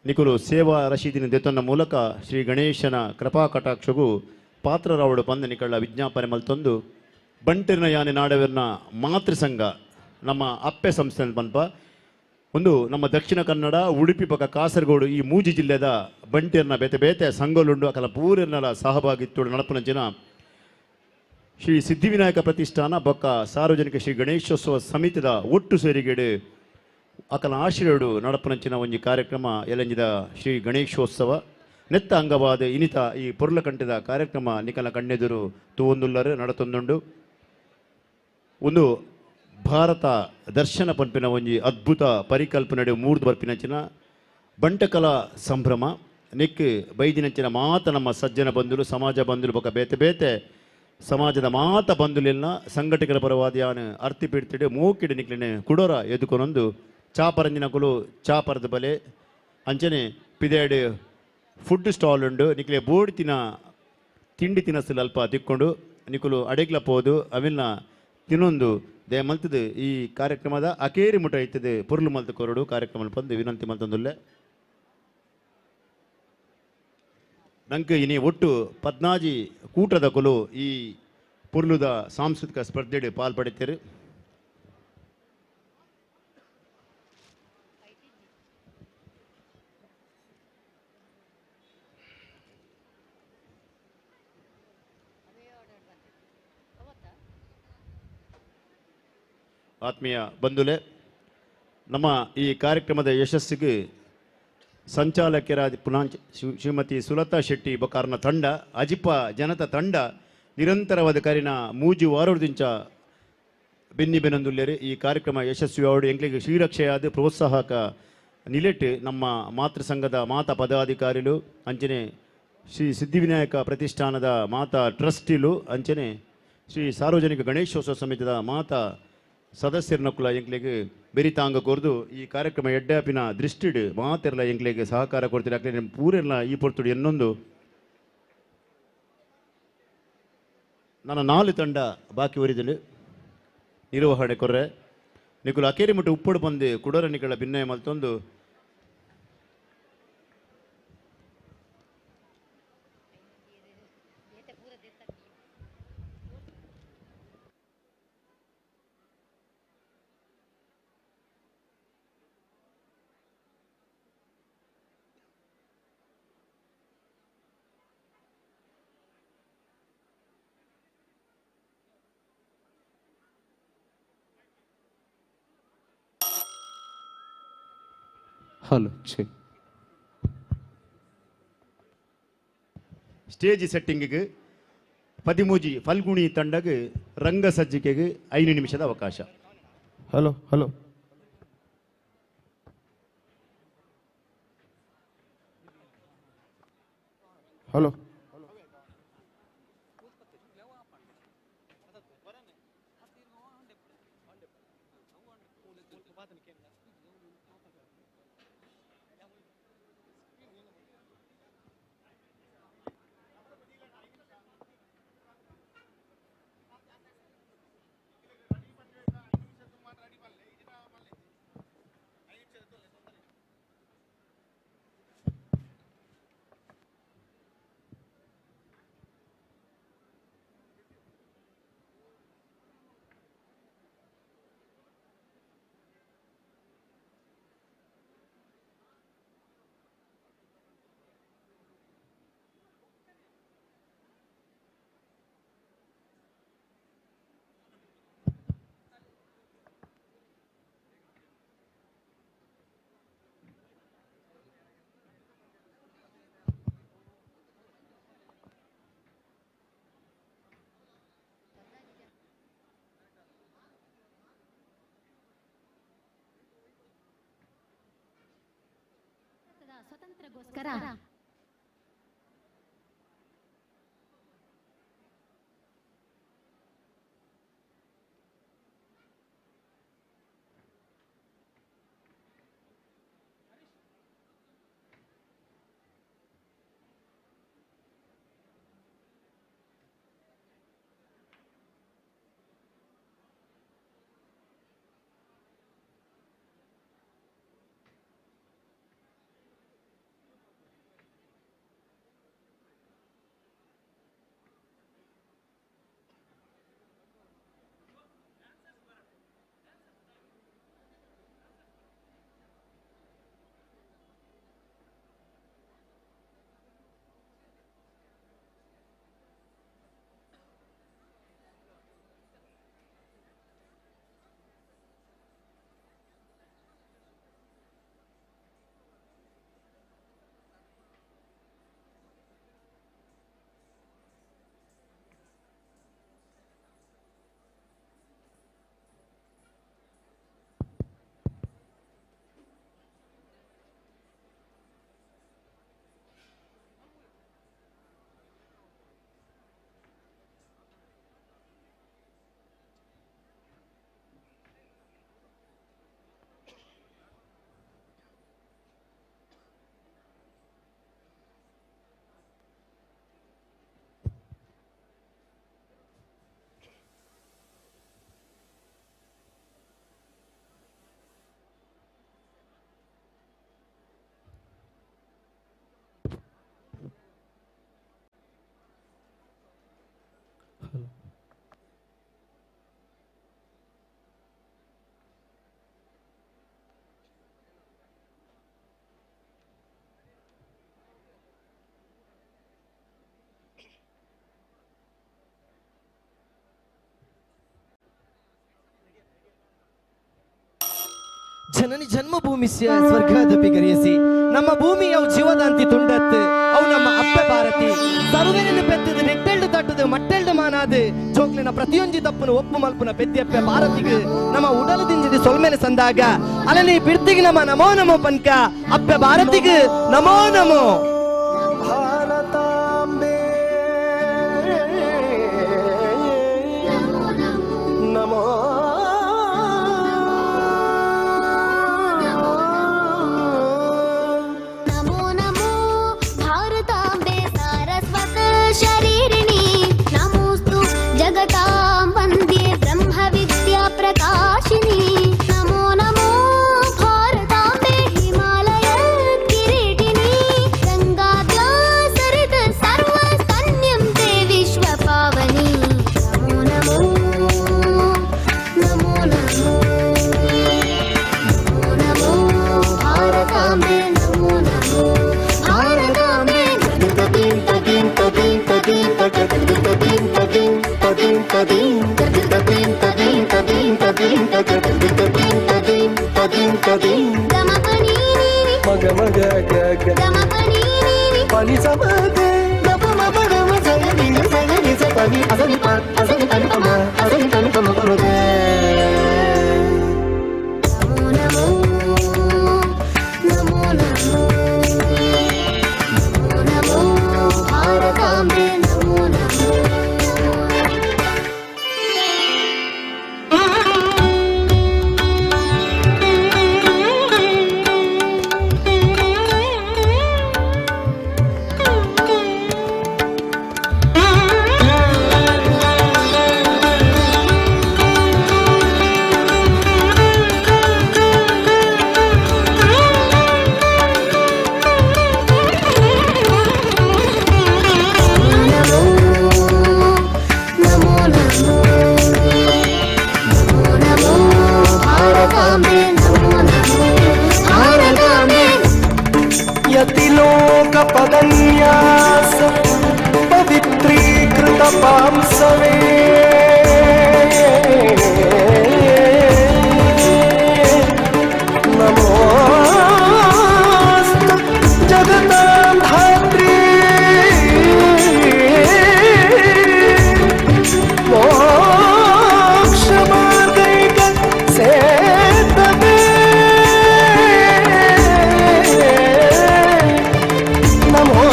ನಿಕುಲು ಸೇವಾ ರಶೀದಿನ ದೆತ್ತೊನ್ನ ಮೂಲಕ ಶ್ರೀ ಗಣೇಶನ ಕೃಪಾ ಕಟಾಕ್ಷಗೂ ಪಾತ್ರರಾವಡು ಬಂದ ನಿಕಳ್ಳ ವಿಜ್ಞಾಪನೆ ಮಲ್ತೊಂದು. ಬಂಟಿರ್ನ ಯಾನೆ ನಾಡವರ್ನ ಮಾತೃ ಸಂಘ ನಮ್ಮ ಅಪ್ಪೆ ಸಂಸ್ಥೆ ಪನ್ಪ ಒಂದು ನಮ್ಮ ದಕ್ಷಿಣ ಕನ್ನಡ ಉಡುಪಿ ಪಕ್ಕ ಕಾಸರಗೋಡು ಈ ಮೂಜಿ ಜಿಲ್ಲೆದ ಬಂಟಿರ್ನ ಬೇತೆ ಬೇತೆ ಸಂಘಲುಂಡು. ಅಕಲ ಪೂರಿರ್ನಲ ಸಹಭಾಗಿತ್ತು ನಡಪುನಂಚಿನ ಶ್ರೀ ಸಿದ್ಧಿವಿನಾಯಕ ಪ್ರತಿಷ್ಠಾನ ಬೊಕ್ಕ ಸಾರ್ವಜನಿಕ ಶ್ರೀ ಗಣೇಶೋತ್ಸವ ಸಮಿತಿದ ಒಟ್ಟು ಸೇರಿಗೆಡು ಅಕಲ ಆಶೀರ್ವಾಡು ನಡಪುನಂಚಿನ ಒಂಜಿ ಕಾರ್ಯಕ್ರಮ ಎಲಂಜಿದ ಶ್ರೀ ಗಣೇಶೋತ್ಸವ ನೆತ್ತ ಅಂಗವಾದ ಇನಿತ ಈ ಪೊರ್ಲಕಂಠದ ಕಾರ್ಯಕ್ರಮ ನಿಕಲ ಕಣ್ಣೆದುರು ತೂವೊಂದುಲ್ಲರು ನಡತೊಂದುಂಡು. ಒಂದು ಭಾರತ ದರ್ಶನ ಪನ್ಪಿನ ಒಂಜಿ ಅದ್ಭುತ ಪರಿಕಲ್ಪನೆ ಮೂರ್ದು ಬರ್ಪಿನಂಚಿನ ಬಂಟಕಲಾ ಸಂಭ್ರಮ ನೆಕ್ ಬೈದಿನಂಚಿನ ಮಾತ ನಮ್ಮ ಸಜ್ಜನ ಬಂಧುಲು ಸಮಾಜ ಬಂಧುಲು ಬೊಕ್ಕ ಬೇತೆ ಬೇತೆ ಸಮಾಜದ ಮಾತ ಬಂಧುಲೆಲ್ಲ ಸಂಘಟಕರ ಪರವಾದ ಯಾನ್ ಅರ್ತಿ ಪೀಡ್ತಿಡು ಮೂಕಿಡು ನಿಕ್ಲೆನೆ ಕುಡೋರ ಎದುಕೊನೊಂದು ಚಾಪರಂಜಿನ ಕುಲು ಚಾಪರದ ಬಲೆ ಅಂಚನೆ ಪಿದೇಡು ಫುಡ್ ಸ್ಟಾಲ್ ಉಂಡು. ನಿಕ್ಲೆ ಬೋಡಿ ತಿನ ತಿಂಡಿ ತಿನಸಲು ಅಲ್ಪ ತಿಕ್ಕೊಂಡು ನಿಕುಲು ಅಡೆಗ್ಲ ಪೋದು ಅವಿಲ್ನ ತಿನ್ನೊಂದು ದಯ ಮಲ್ತದು ಈ ಕಾರ್ಯಕ್ರಮದ ಅಕೇರಿ ಮುಟ ಇತ್ತದೆ ಪೊರ್ಲು ಮಲ್ತು ಕೊರಡು ಕಾರ್ಯಕ್ರಮ ಪಂದು ವಿನಂತಿ ಮಲ್ತೊಂದುಲ್ಲೆ. ನಂಗೆ ಇನಿ ಒಟ್ಟು 14 ಕೂಟದ ಕುಲು ಈ ಪೊರ್ಲುದ ಸಾಂಸ್ಕೃತಿಕ ಸ್ಪರ್ಧೆಡು ಪಾಲ್ಪಡಿತೀರು. ಆತ್ಮೀಯ ಬಂಧುಲೆ, ನಮ್ಮ ಈ ಕಾರ್ಯಕ್ರಮದ ಯಶಸ್ಸಿಗೆ ಸಂಚಾಲಕರಾದ ಪುನಃ ಶ್ರೀಮತಿ ಸುಲತಾ ಶೆಟ್ಟಿ ಬೊಕಾರ್ನ ತಂಡ, ಅಜಿಪ ಜನತಾ ತಂಡ ನಿರಂತರವಾದ ಕರಿನ ಮೂಜು ವಾರದಿಂಚ ಬೆನ್ನಿ ಬೆನೊಂದುಲ್ಲೇರು ಈ ಕಾರ್ಯಕ್ರಮ ಯಶಸ್ವಿ ಆವಡು ಎಂಕ್ಲಿಗೆ ಶ್ರೀರಕ್ಷೆಯಾದ ಪ್ರೋತ್ಸಾಹಕ ನಿಲೆಟ್ ನಮ್ಮ ಮಾತೃ ಸಂಘದ ಮಾತಾ ಪದಾಧಿಕಾರಿಲು ಅಂಚನೆ ಶ್ರೀ ಸಿದ್ಧಿವಿನಾಯಕ ಪ್ರತಿಷ್ಠಾನದ ಮಾತಾ ಟ್ರಸ್ಟಿಲು ಅಂಚನೆ ಶ್ರೀ ಸಾರ್ವಜನಿಕ ಗಣೇಶೋತ್ಸವ ಸಮಿತಿದ ಮಾತಾ ಸದಸ್ಯರನಕ್ಕುಲ ಎಂಕ್ಲೆಗ್ ಬೆರಿತಾಂಗ ಕೊರ್ದು ಈ ಕಾರ್ಯಕ್ರಮ ಎಡ್ಡಾಪಿನ ದೃಷ್ಟಿಡ್ ಮಾತೆರ್ಲ ಎಂಕ್ಲೆಗ್ ಸಹಕಾರ ಕೊಡ್ತೀರಿ. ಅಕ್ಲೆ ಪೂರೆಲ್ಲ ಈ ಪೊರ್ತುಡು ಎನ್ನೊಂದು ನನ್ನ 4 ತಂಡ ಬಾಕಿ ಒರಿದಳು ನಿರ್ವಹಣೆ ಕೊರ್ರೆ ನಿಕುಲು ಅಕೇರಿ ಮುಟ್ಟು ಉಪ್ಪುಡು ಬಂದು ಕುಡರ ನಿಕಳ ಭಿನ್ನಯ ಮಲ್ತೊಂದು ಹಲೋ ಚೆಕ್. ಸ್ಟೇಜ್ ಸೆಟ್ಟಿಂಗಿಗೆ 13 ಫಲ್ಗುಣಿ ತಂಡಗೆ ರಂಗ ಸಜ್ಜಿಕೆಗೆ 5 ನಿಮಿಷದ ಅವಕಾಶ. Hello hello. Hello. ಸ್ವತಂತ್ರಗೋಸ್ಕರ ಜನನಿ ಜನ್ಮಭೂಮಿ ಸ್ವರ್ಗಾದಪಿ ಗರಿಯಸಿ ನಮ್ಮ ಭೂಮಿ ಅವು ಜೀವದಾಂತಿ ತುಂಡತ್ತು ಅವು ನಮ್ಮ ಅಪ್ಪೆ ಭಾರತಿ ಸರ್ವೇನನ್ನು ಪೆತ್ತದು ನೆಟ್ಟೆಲ್ಡು ತಟ್ಟದು ಮಟ್ಟೆಲ್ಡು ಮಾನಾದು ಜೋಕ್ಲಿನ ಪ್ರತಿಯೊಂಜಿ ತಪ್ಪುನು ಒಪ್ಪು ಮಲ್ಪುನ ಪೆದ್ಯಪ್ಪೆ ಭಾರತಿಗೆ ನಮ್ಮ ಉಡಲು ದಿಂಜಿದಿ ಸೊಲ್ಮೆನೆ ಸಂದಾಗ ಅಲನಿ ಬಿರ್ತಿಗೆ ನಮ್ಮ ನಮೋ ನಮೋ ಪನ್ಕ ಅಪ್ಪೆ ಭಾರತಿಗೆ ನಮೋ ನಮೋ. ಭಾರತಾಂಬೆ ನಮೋ ನಮೋ ನಮೋ ಭಾರತಾಂಬೆ ಸಾರಸ್ವತ ಶರೀರಿಣಿ ನಮೋಸ್ತು ಜಗತಾಂ ವಂದೇ ಬ್ರಹ್ಮ ವಿದ್ಯಾ ಪ್ರಕಾಶಿನಿ ನಮೋ ನಮೋ ಭಾರತಾಂಬೆ ಹಿಮಾಲಯ ಕಿರೀಟಿನಿ ಗಂಗಾದ್ಯಾಸರಿತ ಸರ್ವಸ್ತನ್ಯಂ ತೇ ವಿಶ್ವ ಪಾವನಿ ನಮೋ ನಮೋ ನಮೋ ನಮೋ ನಮೋ ಭಾರತಾಂಬೆ ನಮೋ ನಮೋ ಭಾರತಾಂಬೆ. ಗ ಮ ಗ ಗ ಗ ಪ ನಿ ಸ ಮ ಗ ಗ ಪ ಮ ಪ ಗ ಮ ಸ ಗ ನಿ ನಿ ಸ ಗ ನಿ ಸ ಪ ನಿ ಅ ಸ ನಿ ಪ ಅ ಸ ನಿ ತ ನಿ ಪ ಮ ಅ ಸ ನಿ ತ ನಿ ಪ ಮ ಪ ಮ ಗ. ಭಾರತಾಂಬೆ ನಮೋ ನಮೋ. ನಮೋ ನಮೋ ನಮೋ ನಮೋ ಭಾರತಾಂಬೆ ನಮೋ ನಮೋ ಭಾರತಾಂಬೆ. ಯತಿಲೋಕ ಪದನ್ಯಾಸ ಪವಿತ್ರೀಕೃತ ಪಾಂಸವೇ ನಮೋಸ್ತು ಜಗತಾಂ ಧಾತ್ರಿ ಮೋಕ್ಷ ಮಾರ್ಗೈಕ ಸೇತವೇ ನಮೋ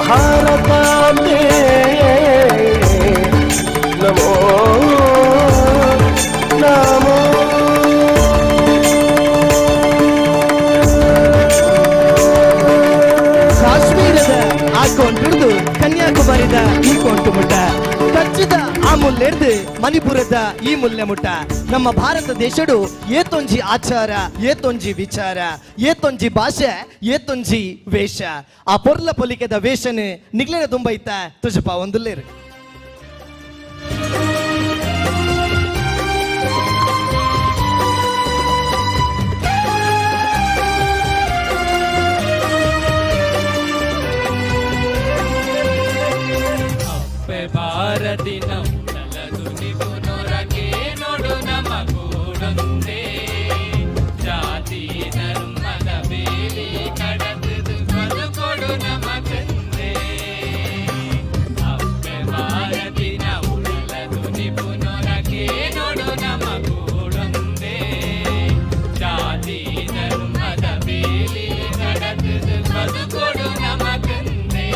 ಭಾರತಾಂಬೆ ನಮೋ ನಮೋ. ಕಾಶ್ಮೀರದ ಆ ಕೊಂಟುಡ್ದು ಕನ್ಯಾಕುಮಾರಿದ ಈ ಕೊಂಟು ಮುಟ್ಟ, ಕಚ್ಚಿದ ಆ ಮುಲ್ಲೆಡ್ದು ಮಣಿಪುರದ ಈ ಮುಲ್ಲೆ ಮುಟ್ಟ, ನಮ್ಮ ಭಾರತ ದೇಶಡು ಏತೊಂಜಿ ಆಚಾರ, ಏತೊಂಜಿ ವಿಚಾರ, ಏತೊಂಜಿ ಭಾಷೆ, ಏತೊಂಜಿ ವೇಷ. ಆ ಪೊರ್ಲ ಪೊಲಿಕೆದ ವೇಷನೆ ನಿಗ್ಲಿನ ತುಂಬೈತ ತುಜಪ ಒಂದುಲ್ಲೇರು. ಅಪ್ಪೆ ಭಾರತಿ ನಮ್ಮಲದು ನಿಪುಣರಕ್ಕೆ ನೋಡು ನಮ್ಮ ಗೂಡೊಂದೇ, ಜಾತಿ ಧರ್ಮದ ಬೇಲಿ ಕಡತದು ಬದುಕೊಡು ನಮ್ಮ ತಂದೆ. ಅಪ್ಪೆ ಭಾರತಿ ನಮ್ಮಲದು ನಿಪುಣರಕ್ಕೆ ನೋಡು ನಮ್ಮ ಗೂಡೊಂದೇ, ಜಾತಿ ಧರ್ಮದ ಬೇಲಿ ಕಡತದು ಬದುಕೊಡು ನಮ್ಮ ತಂದೆ.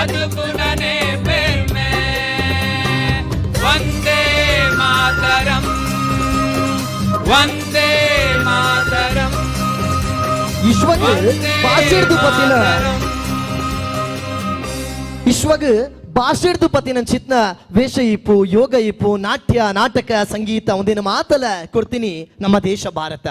ಬದುಕುನನೆ ಪೆರ್ಮೆ. ವಂದೇ ಮಾತರಂ, ವಂದೇ ಮಾತರಂ. ವಿಶ್ವಗ್ ಭಾಷೆಡ್ದು ಪತಿನ, ವಿಶ್ವಗ್ ಭಾಷೆಡ್ದು ಪತಿನ ಚಿತ್ನ ವೇಷ ಇಪ್ಪು, ಯೋಗ ಇಪ್ಪು, ನಾಟ್ಯ, ನಾಟಕ, ಸಂಗೀತ ಒಂದಿನ ಮಾತಲ ಕೊಡ್ತೀನಿ ನಮ್ಮ ದೇಶ ಭಾರತ.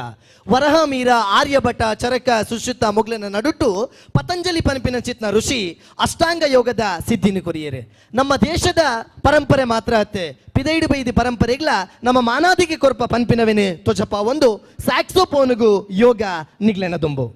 ವರಹ ಮೀರ, ಆರ್ಯಭಟ, ಚರಕ, ಸುಶ್ರುತ ಮೊಗ್ಲಿನ ನಡುಟು ಪತಂಜಲಿ ಪನಪಿನ ಚಿತ್ನ ಋಷಿ ಅಷ್ಟಾಂಗ ಯೋಗದ ಸಿದ್ಧಿನ ಕೊರಿಯರು. ನಮ್ಮ ದೇಶದ ಪರಂಪರೆ ಮಾತ್ರ ಅತ್ತೆ ಪಿದೈಡು ಬೈದಿ ಪರಂಪರೆಗ್ಲ ನಮ್ಮ ಮಾನಾದಿಗೆ ಕೊರ್ಪ ಪನ್ಪಿನವೇನೆ ತೊಜಪ ಒಂದು ಸ್ಯಾಕ್ಸೋಫೋನ್ಗೂ ಯೋಗ ನಿಗ್ಲೆನ ದುಂಬು.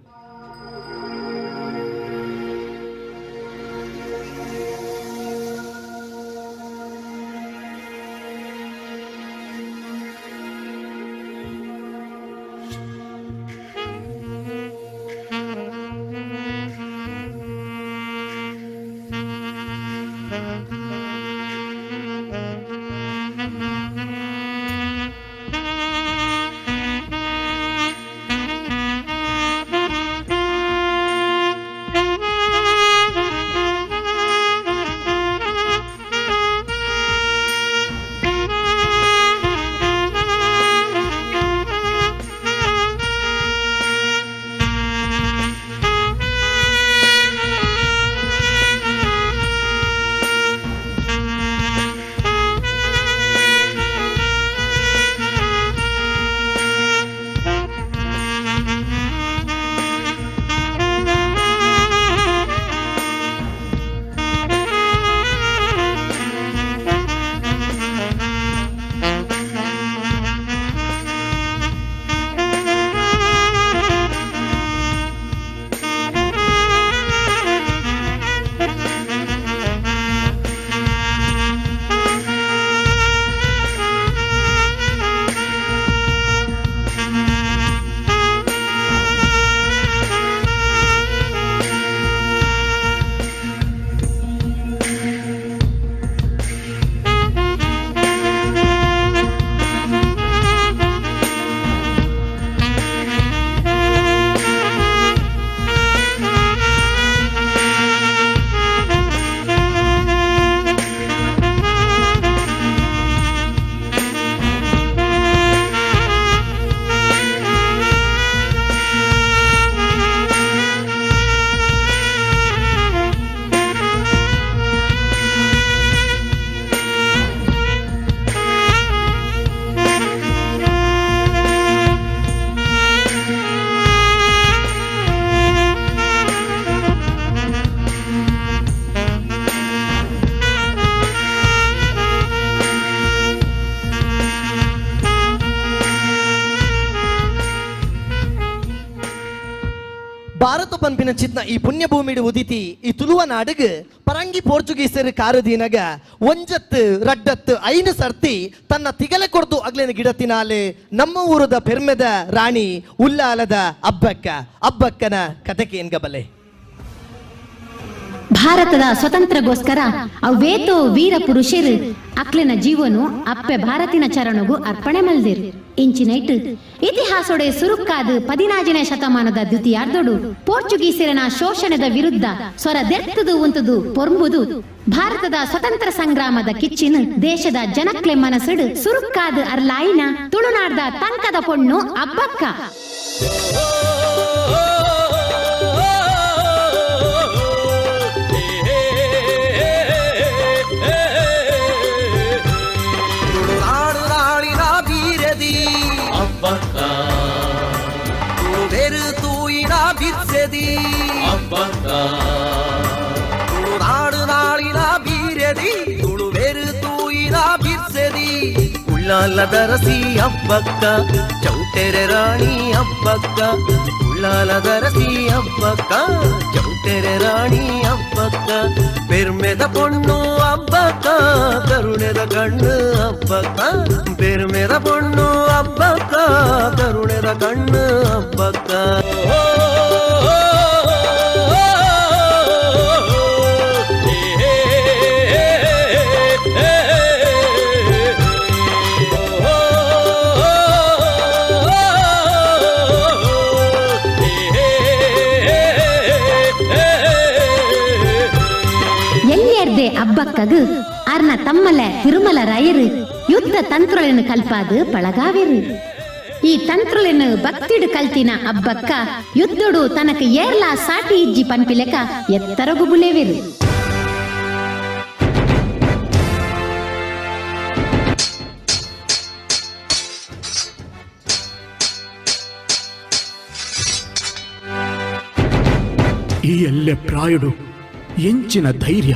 ಭಾರತ ಪಂಪಿನ ಚಿತ್ನ ಈ ಪುಣ್ಯಭೂಮಿಡು ಉದಿತಿ ಈ ತುಳುವ ನಾಡುಗು ಪರಂಗಿ ಪೋರ್ಚುಗೀಸರು ಕಾರುದೀನಗ ಒಂಜತ್ತು ರಡ್ಡತ್ತು ಐನು ಸರ್ತಿ ತನ್ನ ತಿಗಲೆ ಕೊಡ್ದು ಅಗ್ಲೇನ ಗಿಡತಿನಾಲೆ ನಮ್ಮ ಊರದ ಪೆರ್ಮೆದ ರಾಣಿ ಉಲ್ಲಾಲದ ಅಬ್ಬಕ್ಕ ಅಬ್ಬಕ್ಕನ ಕಥೆಗೆ ಎನ್ಗಬಲೆ. ಭಾರತದ ಸ್ವತಂತ್ರಗೋಸ್ಕರ ಅವೇತೋ ವೀರ ಪುರುಷರು ಅಕ್ಲೆನ ಜೀವನು ಅಪ್ಪೆ ಭಾರತಿನ ಚರಣಗು ಅರ್ಪಣೆ ಮಲ್ದಿರ್. ಇಂಚಿನೈಟ್ ಇತಿಹಾಸೊಡೆ ಸುರುಕ್ಕಾದ 14ನೇ ಶತಮಾನದ ದ್ವಿತೀಯಾರ್ಧೊಡು ಪೋರ್ಚುಗೀಸರನ ಶೋಷಣೆದ ವಿರುದ್ಧ ಸ್ವರ ದೆರ್ತದು ಉಂತುದು ಪೊರ್ಂಬುದು ಭಾರತದ ಸ್ವತಂತ್ರ ಸಂಗ್ರಾಮದ ಕಿಚ್ಚಿನ ದೇಶದ ಜನಕ್ಲೆ ಮನಸ್ಸುಡು ಸುರುಕ್ಕಾದ ಅರ್ಲಾಯಿನ ತುಳುನಾಡ್ದ ತಂಕದ ಪೊಣ್ಣು ಅಬ್ಬಕ್ಕ. ಉಳ್ಳಾಲದರಸಿ ಅಬ್ಬಕ್ಕ ಚೌಟೆರೆ ರಾಣಿ ಅಬ್ಬಕ್ಕ, ಉಳ್ಳಾಲದರಸಿ ಅಬ್ಬಕ್ಕ ಚೌಟೆರೆ ರಾಣಿ ಅಬ್ಬಕ್ಕ, ಪೆರ್ಮೆದ ಪೊಣ್ಣು ಅಬ್ಬಕ್ಕ ಕರುಣೆದ ಕಣ್ಣು ಅಬ್ಬಕ್ಕ, ಪೆರ್ಮೆದ ಪೊಣ್ಣು ಅಬ್ಬಕ್ಕ ಕರುಣೆದ ಕಣ್ಣು ಅಬ್ಬಕ್ಕ. ಅಬ್ಬಕ್ಕಗ್ ಅರ್ನ ತಮ್ಮಲೆ ತಿರುಮಲ ರಾಯರು ಯುದ್ಧ ತಂತ್ರಗಳನ್ನು ಕಲ್ಪಾದು ಪಳಗಾವಿರು. ಈ ತಂತ್ರలను ಭಕ್ತಿಡು ಕಲ್ತಿನ ಅಬ್ಬಕ್ಕ ಯುದ್ಧಡು ತನಕ ಏರ್ಲಾ ಸಾಟಿ ಇಜ್ಜಿ ಪನ್ಪಿಲೆಕ ಎತ್ತರಗು ಬುಲೇವಿರು. ಈ ಎಲ್ಲೆ ಪ್ರಾಯುಡು ಎಂಚಿನ ಧೈರ್ಯ,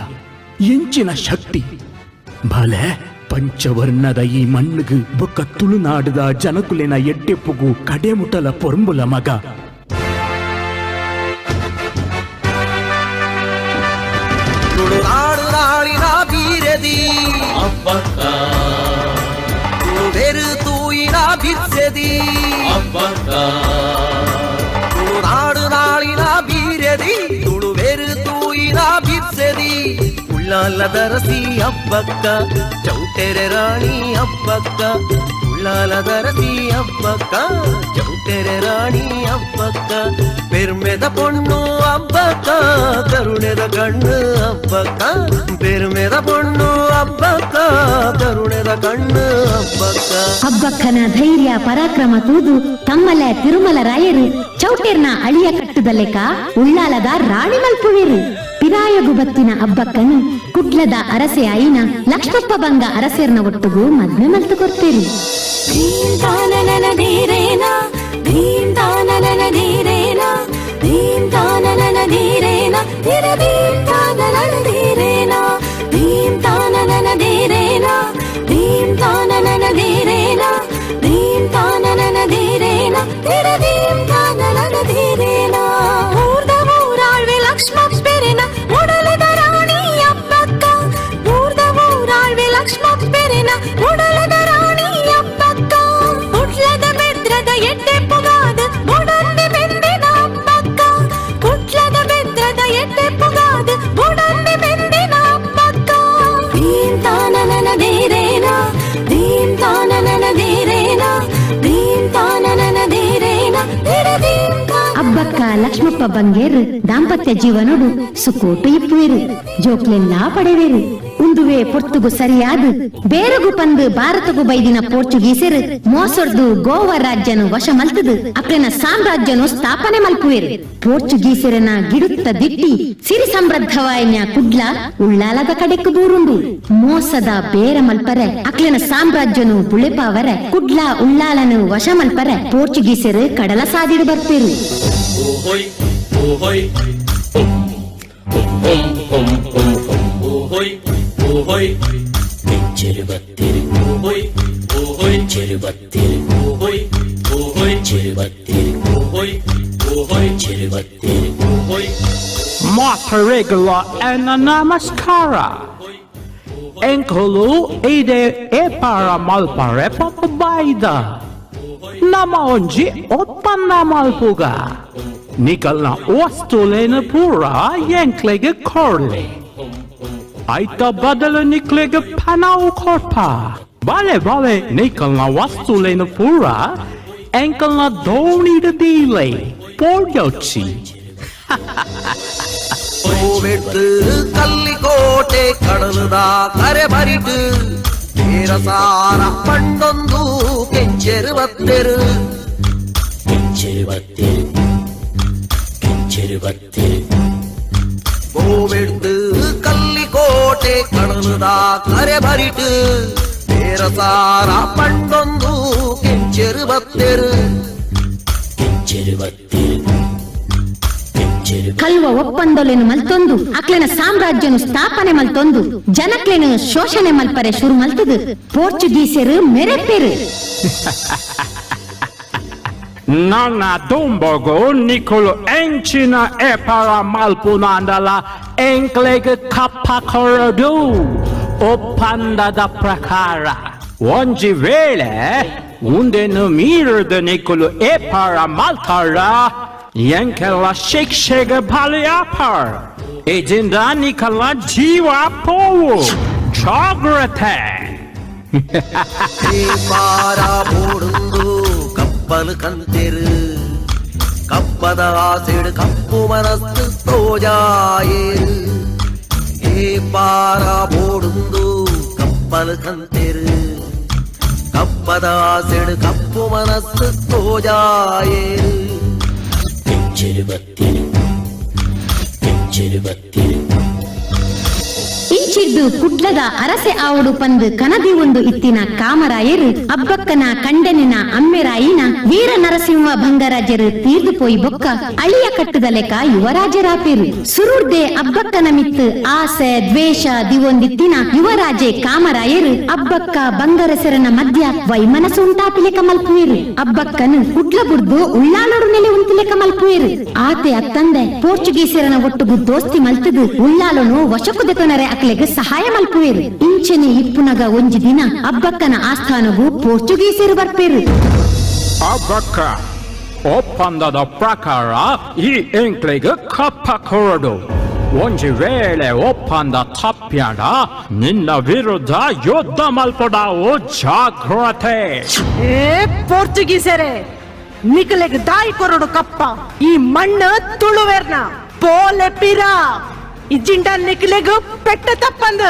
ಎಂಚಿನ ಶಕ್ತಿ. ಭಲೆ ಪಂಚವರ್ಣದ ಈ ಮಣ್ಣುಗು ಬೊಕ್ಕ ತುಳುನಾಡದ ಜನಕುಲಿನ ಎಡ್ಡೆಪ್ಪುಗು ಕಡೆಮುಟಲ ಪೊರಂಬುಲ ಮಗ. ತುಳುನಾಡು ನಾಳಿನ ಬೀರದಿ ಅಬ್ಬಕ್ಕ, ತುಳುವೆರು ತೂಯಿನ ಬಿರ್ಸೆದಿ ಅಬ್ಬಕ್ಕ, ತುಳುನಾಡು ನಾಳಿನ ಬೀರದಿ ತುಳುವೆರು ತೂಯಿನ ಬಿರ್ಸೆದಿ. ಉಳ್ಳಾಲದರಸಿ ಅಬ್ಬಕ್ಕ ಚೌಟೆರೆ ರಾಣಿ ಅಬ್ಬಕ್ಕ, ಉಳ್ಳಾಲದರಸಿ ಅಬ್ಬಕ್ಕ ಚೌಟೆರೆ ರಾಣಿ ಅಬ್ಬಕ್ಕ. ಪೆರ್ಮೆದ ಪೊಣ್ಣು ಅಬ್ಬಕ್ಕ ಕರುಣೆದ ಕಣ್ಣು ಅಬ್ಬಕ್ಕ, ಪೆರ್ಮೆದ ಪೊಣ್ಣು ಅಬ್ಬಕ್ಕ ಕರುಣೆದ ಕಣ್ಣು ಅಬ್ಬಕ್ಕ. ಅಬ್ಬಕ್ಕನ ಧೈರ್ಯ ಪರಾಕ್ರಮ ತೂದು ತಮ್ಮಲೆ ತಿರುಮಲ ರಾಯರು ಚೌಟೆರ್ನ ಅಳಿಯ ಕಟ್ಟುದಲೆಕ ಉಳ್ಳಾಲದ ರಾಣಿ ಮಲ್ಪುವಿರು. ಪಿರಾಯಗು ಬತ್ತಿನ ಅಬ್ಬಕ್ಕನು ಕುಡ್ಲದ ಅರಸೆ ಆಯಿನ ಲಕ್ಷ್ಮಪ್ಪ ಬಂಗ ಅರಸೆರ್ನ ಒಟ್ಟುಗು ಮದ್ಮೆ ಮಲ್ತು ಕೊರ್ಪೇರು. ಅಬ್ಬಕ್ಕ ಲಕ್ಷ್ಮಪ್ಪ ಬಂಗೇರು ದಾಂಪತ್ಯ ಜೀವನೋಡು ಸುಕೋಟು ಇಪ್ಪುವೇರು, ಜೋಕ್ಲೆಲ್ಲಾ ಪಡೆವೇರು. ಉಂದುವೆ ಪೊರ್ತುಗು ಸರಿಯಾದ ಬೇರಗು ಪಂದು ಭಾರತಗು ಬೈದಿನ ಪೋರ್ಚುಗೀಸರು ಮೋಸೊರ್ದು ಗೋವಾ ರಾಜ್ಯನು ವಶ ಮಲ್ತದು ಅಕ್ಲೆನ ಸಾಮ್ರಾಜ್ಯನು ಸ್ಥಾಪನೆ ಮಲ್ಪುವೇರು. ಪೋರ್ಚುಗೀಸರನ ಗಿಡುತ್ತ ದಿಟ್ಟಿ ಸಿರಿ ಸಮೃದ್ಧವಾಯಿನ ಕುಡ್ಲ ಉಳ್ಳಾಲದ ಕಡೆಕು ಬೂರುಂಡು. ಮೋಸದ ಬೇರ ಮಲ್ಪರೆ ಅಕ್ಲೆನ ಸಾಮ್ರಾಜ್ಯನು ಬುಳೆಪಾವರೆ ಕುಡ್ಲ ಉಳ್ಳಾಲನು ವಶ ಮಲ್ಪರೆ ಪೋರ್ಚುಗೀಸರು ಕಡಲ ಸಾದಿಡು ಬರ್ಪೇರು. ಮಾತರೆಗಳ ನಮಸ್ಕಾರ. ಎಂಕುಲು ಇಡೆ ಏಪಾರ ಮಲ್ಪರೆ ಪಪ್ಪ ಬಾಯ್ದ ನಮ ಒಂಜಿ ಒಪ್ಪಂದ ಮಲ್ಪುಗ ನಿಕಲ್ನ ವಸ್ತುಲೇನು ಪೂರ ಎಂಕ್ಲೆಗೆ ಕೊರ್ಲೆ, ಐತ ಬದಲು ನಿಕ್ಲೆಗೆ ಪಣವು ಕೊರ್ಪ. ಬಾಲೆ ಬಾಲೆ ನಿಕಲ್ನ ವಸ್ತುಲೇನು ಪೂರ ಎಂಕಲ್ನ ದೋಣಿದ ದೀಲೆ ಪೋಡ್ಯೋಚಿ. ಕಲ್ಲಿಕೋಟೆ ಕಡಲದ ಕರೆ ಬರಿಟು ಸಾರ ಪಂಡೊಂದು ಕೆಂಚೆರು ಬತ್ತೆರು ಕೆಂಚೆರು ಬತ್ತೆರು ಕೆಂಚೆರು ಬತ್ತೆರು. ಗೋವೆಡ್ದು ಕಲ್ಲಿಕೋಟೆ ಕಡಲದ ಕರೆ ಬರಿಟು ಸಾರ ಪಂಡೊಂದು ಕೆಂಚೆರು ಬತ್ತೆರು ಕೆಂಚೆರು ಬತ್ತೆರು. ಕಲ್ವ ಒಪ್ಪಂದೊಲೆನು ಮಲ್ತೊಂದು ಅಕ್ಲೆನ ಸಾಮ್ರಾಜ್ಯನು ಸ್ಥಾಪನೆ ಮಲ್ತೊಂದು ಜನಕ್ಲೆನು ಶೋಷಣೆ ಮಲ್ಪರೆ ಶುರು ಮಲ್ತದು ಪೋರ್ಚುಗೀಸರು ಮೆರೆಪೆರು. ನನ್ನ ದುಂಬಗು ನಿಕುಲು ಎಂಚಿನ ಏಪಾರ ಮಲ್ಪುನಾಂಡಲ ಎಂಕ್ಲೆಗ್ ಕಪ್ಪ ಕೊರಡು ಒಪ್ಪಂದದ ಪ್ರಕಾರ. ಒಂಜಿ ವೇಳೆ ಉಂದೆನು ಮೀರದ ನಿಕುಲು ಏಪಾರ ಮಲ್ತಾರ ಎಂಕೆಲ್ಲ ಶಿಕ್ಷೆಗೆ ಬಲಿಯಾಪರ್, ಇದರಿಂದ ನಿಕಲ ಜೀವ ಪೋವು. ಜಾಗ್ರತೆ. ಪಾರ ಬೋಡುಂದು ಕಪ್ಪಲು ಕಂತೆರು ಕಪ್ಪದ ಆಸೆಡು ಕಪ್ಪು ಮನಸ್ಸು ತೋಜಾಯೇರು. ಸೇಪಾರ ಬೋಡುಂದು ಕಪ್ಪಲ್ ಕಂತೆರು ಕಪ್ಪದ ಆಸೆಡು ಕಪ್ಪು ಮನಸ್ಸು ತೋಜಾಯೇರು. ಕೆಂಚರು ಕೆಂಚರು ಬತ್ತಿರು. ಇಂಚಿಡ್ದು ಕುಡ್ಲದ ಅರಸೆ ಆವಡು ಪಂದು ಕನದಿ ಒಂದು ಇತ್ತಿನ ಕಾಮರಾಯರು ಅಬ್ಬಕ್ಕನ ಕಂಡನಿನ ಅಮ್ಮೆರಾಯಿನ ವೀರ ನರಸಿಂಹ ಭಂಗರಾಜರು ತೀರ್ದು ಪೋಯಿ ಬೊಕ್ಕ ಅಳಿಯ ಕಟ್ಟುದ ಲೆಕ್ಕ ಯುವರಾಜರಾಪೇರು. ಸುರುರ್ದೆ ಅಬ್ಬಕ್ಕನ ಮಿತ್ತು ಆಸೆ ದ್ವೇಷ ದಿವೊಂದಿತ್ತಿನ ಯುವರಾಜೆ ಕಾಮರಾಯರು ಅಬ್ಬಕ್ಕ ಬಂಗರಸರನ ಮಧ್ಯ ವೈಮನಸ್ಸು ಉಂಟಾಪಿಲೆಕ ಮಲ್ಪುವೇರು. ಅಬ್ಬಕ್ಕನು ಕುಡ್ಲ ಬುಡ್ದು ಉಳ್ಳಾಲೋಡು ನೆಲೆ ಉಂತಿಲೆಕ ಮಲ್ಪುವೇರು. ಆತೆ ಅತ್ತಂದೆ ಪೋರ್ಚುಗೀಸರನ ಒಟ್ಟುಗು ದೋಸ್ತಿ ಮಲ್ತದು ಉಳ್ಳಾಲೋನು ವಶಕುದೆತೊನರೆ ಅಕ್ಲೆಗ್ ಸಹಾಯ ಮಲ್ಪುವೇರು. ಇಂಚನೆ ಇಪ್ಪುನಗ ಒಂಜಿ ದಿನ ಅಬ್ಬಕ್ಕನ ಆಸ್ಥಾನಗೂ ಪೋರ್ಚುಗೀಸರು ಬರ್ಪೇರು. ಅಬ್ಬಕ್ಕ, ಒಪ್ಪಂದದ ಪ್ರಕಾರ ಈ ಎಂಕ್ಲೆಗ್ ಕಪ್ಪ ಕೊರಡು. ಒಂಜಿ ವೇಳೆ ಒಪ್ಪಂದ ತಪ್ಪ್ಯಾಡ ನಿನ್ನ ವಿರುದ್ಧ ಯುದ್ಧ ಮಲ್ಪಡಾವು, ಜಾಗ್ರತೆ. ಏ ಪೋರ್ಚುಗೀಸರೇ, ನಿಕಲೆಗ್ ದಾಯಿ ಕೊರಡು ಕಪ್ಪ, ಈ ಮಣ್ಣು ತುಳುವೆರ್ನ ಪೋಲೆ ಪಿರ ಇಜ್ಜಿಂಡ ನಿಕ್ಲೆಗ್ ಪೆಟ್ಟ ತಪ್ಪಂದು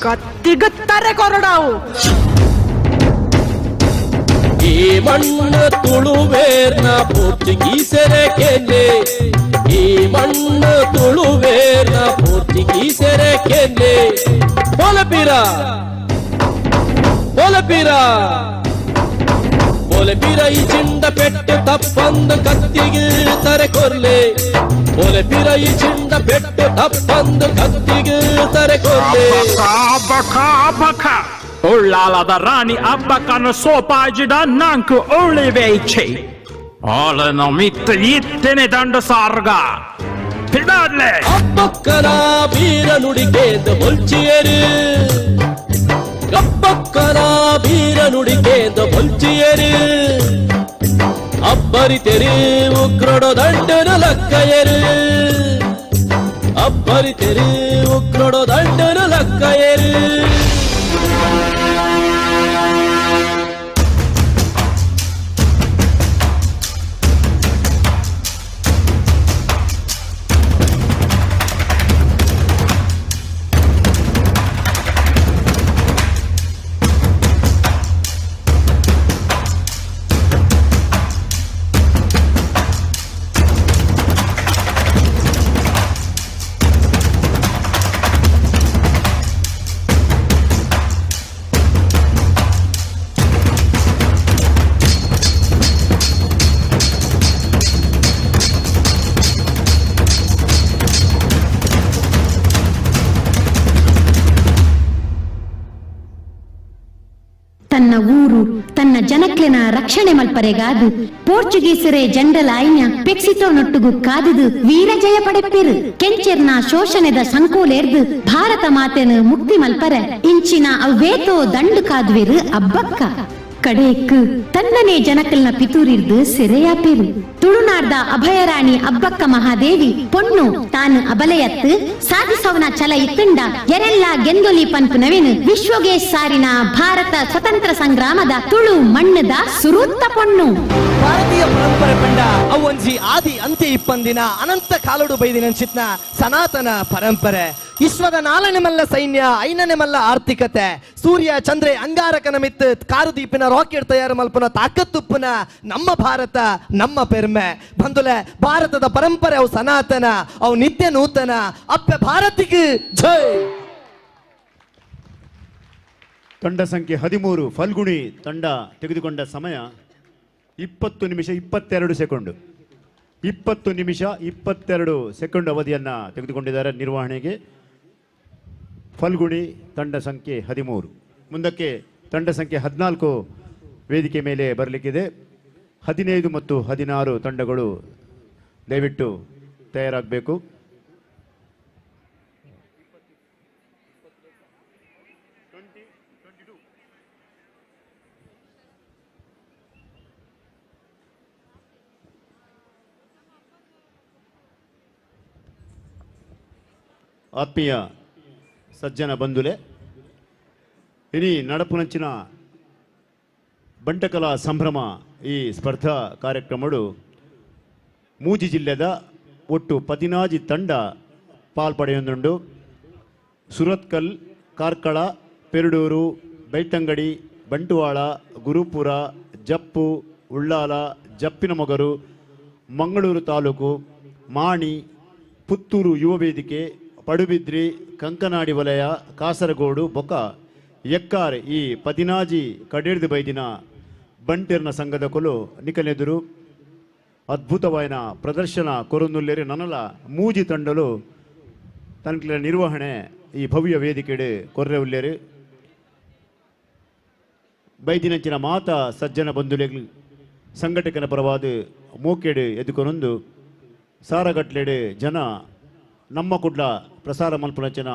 ಕತ್ತಿಗ ತರೆ ಕೊರಡಾವು. ಈ ಮಣ್ಣು ತುಳುವೇರ್ನ ಪೋರ್ಚುಗೀಸರ ಕೆನ್ನೆ, ಈ ಮಣ್ಣು ತುಳುವೇರ್ನ ಪೋರ್ಚುಗೀಸರ ಕೆನ್ನೆ. ಪೋಲಪೀರ ಪೋಲಪೀರ ಪೋಲಪೀರ ಈ ಚಿಂಡ ಪೆಟ್ಟು ತಪ್ಪಂದು ಕತ್ತಿಗೆ ತರೆ ಕೊರ್ಲೆ. ಪೋಲಪೀರ ಈ ಚಿಂಡ ಪೆಟ್ಟು ತಪ್ಪಂದು ಕತ್ತಿಗೆ ತರೆ ಕೊರ್ಲೆ. ಅಬ್ಬಕ್ಕ ಅಬ್ಬಕ್ಕ, ಉಳ್ಳಾಲದ ರಾಣಿ ಅಬ್ಬಕ್ಕನ ಸೋಪಾಜಿದ ನಾಂಕು ಉಳಿವೆ ಇಚ್ಛೆ ಆಳನ ಮಿತ್ತು ಇತ್ತನೆ ದಂಡ ಸಾರ್ಗ ಪಿಡಾಡ್ಲೆ. ಅಬ್ಬಕ್ಕನ ವೀರ ನುಡಿಗೇದ ಬೊಲ್ಚಿಯರು, ಅಬ್ಬಕ್ಕನ ವೀರ ನುಡಿಗೇದ ಬೊಲ್ಚಿಯರು. ಅಬ್ಬರಿತೆರು ಉಗ್ರೊಡ ದಂಡನ ಲಕ್ಕಯರು, ಅಬ್ಬರಿತೆರು ಉಗ್ರೊಡ ದಂಡನ ಲಕ್ಕಯರು. ತನ್ನ ಊರು ತನ್ನ ಜನಕ್ಲೆನ ರಕ್ಷಣೆ ಮಲ್ಪರೆಗಾದು ಪೋರ್ಚುಗೀಸರೇ ಜನರಲ್ ಆಯ್ನ ಪೆಕ್ಸಿತೋ ನೊಟ್ಟುಗು ಕಾದುದು ವೀರಜಯ ಪಡೆಪಿರು. ಕೆಂಚೆರ್ನ ಶೋಷಣೆದ ಸಂಕೋಲೇರ್ದು ಭಾರತ ಮಾತೆನು ಮುಕ್ತಿ ಮಲ್ಪರೆ ಇಂಚಿನ ಅವ್ವೇತೋ ದಂಡು ಕಾದ್ವಿರು ಅಬ್ಬಕ್ಕ. ಕಡೇಕ್ ತನ್ನನೇ ಜನಕಲ್ನ ಪಿತೂರಿರ್ದು ಸೆರೆಯಾಪೇರು. ತುಳುನಾಡ್ದ ಅಭಯರಾಣಿ ಅಬ್ಬಕ್ಕ ಮಹಾದೇವಿ ಪೊಣ್ಣು ತಾನು ಅಬಲೆಯತ್ತು ಸಾಧಿಸವನ ಛಲ ಇತ್ತುಂಡ ಎರೆಲ್ಲ ಗೆಂದೊಲಿ ಪನ್ಪುನವೇನು ವಿಶ್ವಗೆ ಸಾರಿನ ಭಾರತ ಸ್ವತಂತ್ರ ಸಂಗ್ರಾಮದ ತುಳು ಮಣ್ಣದ ಸುರೂತ್ತ ಪೊಣ್ಣು. ಭಾರತೀಯ ಪರಂಪರೆ ಪಂಡ ಅವೊಂಜಿ ಆದಿ ಅಂತ್ಯ ಇಪ್ಪಂದಿನ ಅನಂತ ಕಾಲೋಡು ಬೈದಿನ ಚಿತ್ನ ಸನಾತನ ಪರಂಪರೆ. ವಿಶ್ವದ ನಾಲ್ನೇ ಮಲ್ಲ ಸೈನ್ಯ, ಐದನೇ ಮಲ್ಲ ಆರ್ಥಿಕತೆ, ಸೂರ್ಯ ಚಂದ್ರೆ ಅಂಗಾರಕನ ಮಿತ್ತು ಕಾರುದೀಪಿನ ರಾಕೆಟ್ ತಯಾರು ಮಲ್ಪನ ತಾಕತ್ತುಪ್ಪುನ ನಮ್ಮ ಭಾರತ ನಮ್ಮ ಪೆರ್ಮೆ. ಬಂಧುಲೆ, ಭಾರತದ ಪರಂಪರೆ ಅವು ಸನಾತನ, ಅವು ನಿತ್ಯ ನೂತನ. ಅಪ್ಪೆ ಭಾರತಿಗೆ ಜೈ. ತಂಡ ಸಂಖ್ಯೆ 13 ಫಲ್ಗುಣಿ ತಂಡ ತೆಗೆದುಕೊಂಡ ಸಮಯ 20 ನಿಮಿಷ 22 ಸೆಕೆಂಡು. 20 ನಿಮಿಷ 22 ಸೆಕೆಂಡ್ ಅವಧಿಯನ್ನು ತೆಗೆದುಕೊಂಡಿದ್ದಾರೆ ನಿರ್ವಹಣೆಗೆ ಫಲ್ಗುಣಿ ತಂಡ ಸಂಖ್ಯೆ 13. ಮುಂದಕ್ಕೆ ತಂಡ ಸಂಖ್ಯೆ 14 ವೇದಿಕೆ ಮೇಲೆ ಬರಲಿಕ್ಕಿದೆ. 15 ಮತ್ತು 16 ತಂಡಗಳು ದಯವಿಟ್ಟು ತಯಾರಾಗಬೇಕು. ಆತ್ಮೀಯ ಸಜ್ಜನ ಬಂಧುಲೆ, ಇನಿ ನಡಪುನಂಚಿನ ಬಂಟಕಲಾ ಸಂಭ್ರಮ ಈ ಸ್ಪರ್ಧಾ ಕಾರ್ಯಕ್ರಮಡು ಮೂಜಿ ಜಿಲ್ಲೆದ ಒಟ್ಟು 14 ತಂಡ ಪಾಲ್ಪಡೆಯೊಂದುಂಡು. ಸುರತ್ಕಲ್, ಕಾರ್ಕಳ, ಪೆರಡೂರು, ಬೆಳ್ತಂಗಡಿ, ಬಂಟ್ವಾಳ, ಗುರುಪುರ, ಜಪ್ಪು, ಉಳ್ಳಾಲ, ಜಪ್ಪಿನಮೊಗರು, ಮಂಗಳೂರು ತಾಲೂಕು, ಮಾಣಿ, ಪುತ್ತೂರು ಯುವ ವೇದಿಕೆ, ಪಡುಬಿದ್ರಿ, ಕಂಕನಾಡಿ ವಲಯ, ಕಾಸರಗೋಡು, ಬೊಕ, ಎಕ್ಕಾರ್ ಈ ಪದಿನಾಜಿ ಕಡೇರ್ದು ಬೈದಿನ ಬಂಟೆರ್ನ ಸಂಘದ ಕೊಲು ನಿಕಲೆದುರು ಅದ್ಭುತವಾಯಿನ ಪ್ರದರ್ಶನ ಕೊರೊಂದುಲ್ಲೇರಿ ನನಲ ಮೂಜಿ ತಂಡಲು ತನಕ್ಲೆ ನಿರ್ವಹಣೆ ಈ ಭವ್ಯ ವೇದಿಕೆಡೆ ಕೊರ್ರೆ ಉಲ್ಲೇರು. ಬೈದಿನಂಚಿನ ಮಾತಾ ಸಜ್ಜನ ಬಂಧುಲೆಗ್ಲು ಸಂಘಟಕನ ಪರವಾದ ಮೋಕೆಡು ಎದುಕೊನೊಂದು ಸಾರಗಟ್ಲೆಡೆ ಜನ ನಮ್ಮ ಕುಡ್ಲ ಪ್ರಸಾರ ಮಲ್ಪುನಂಚಿನ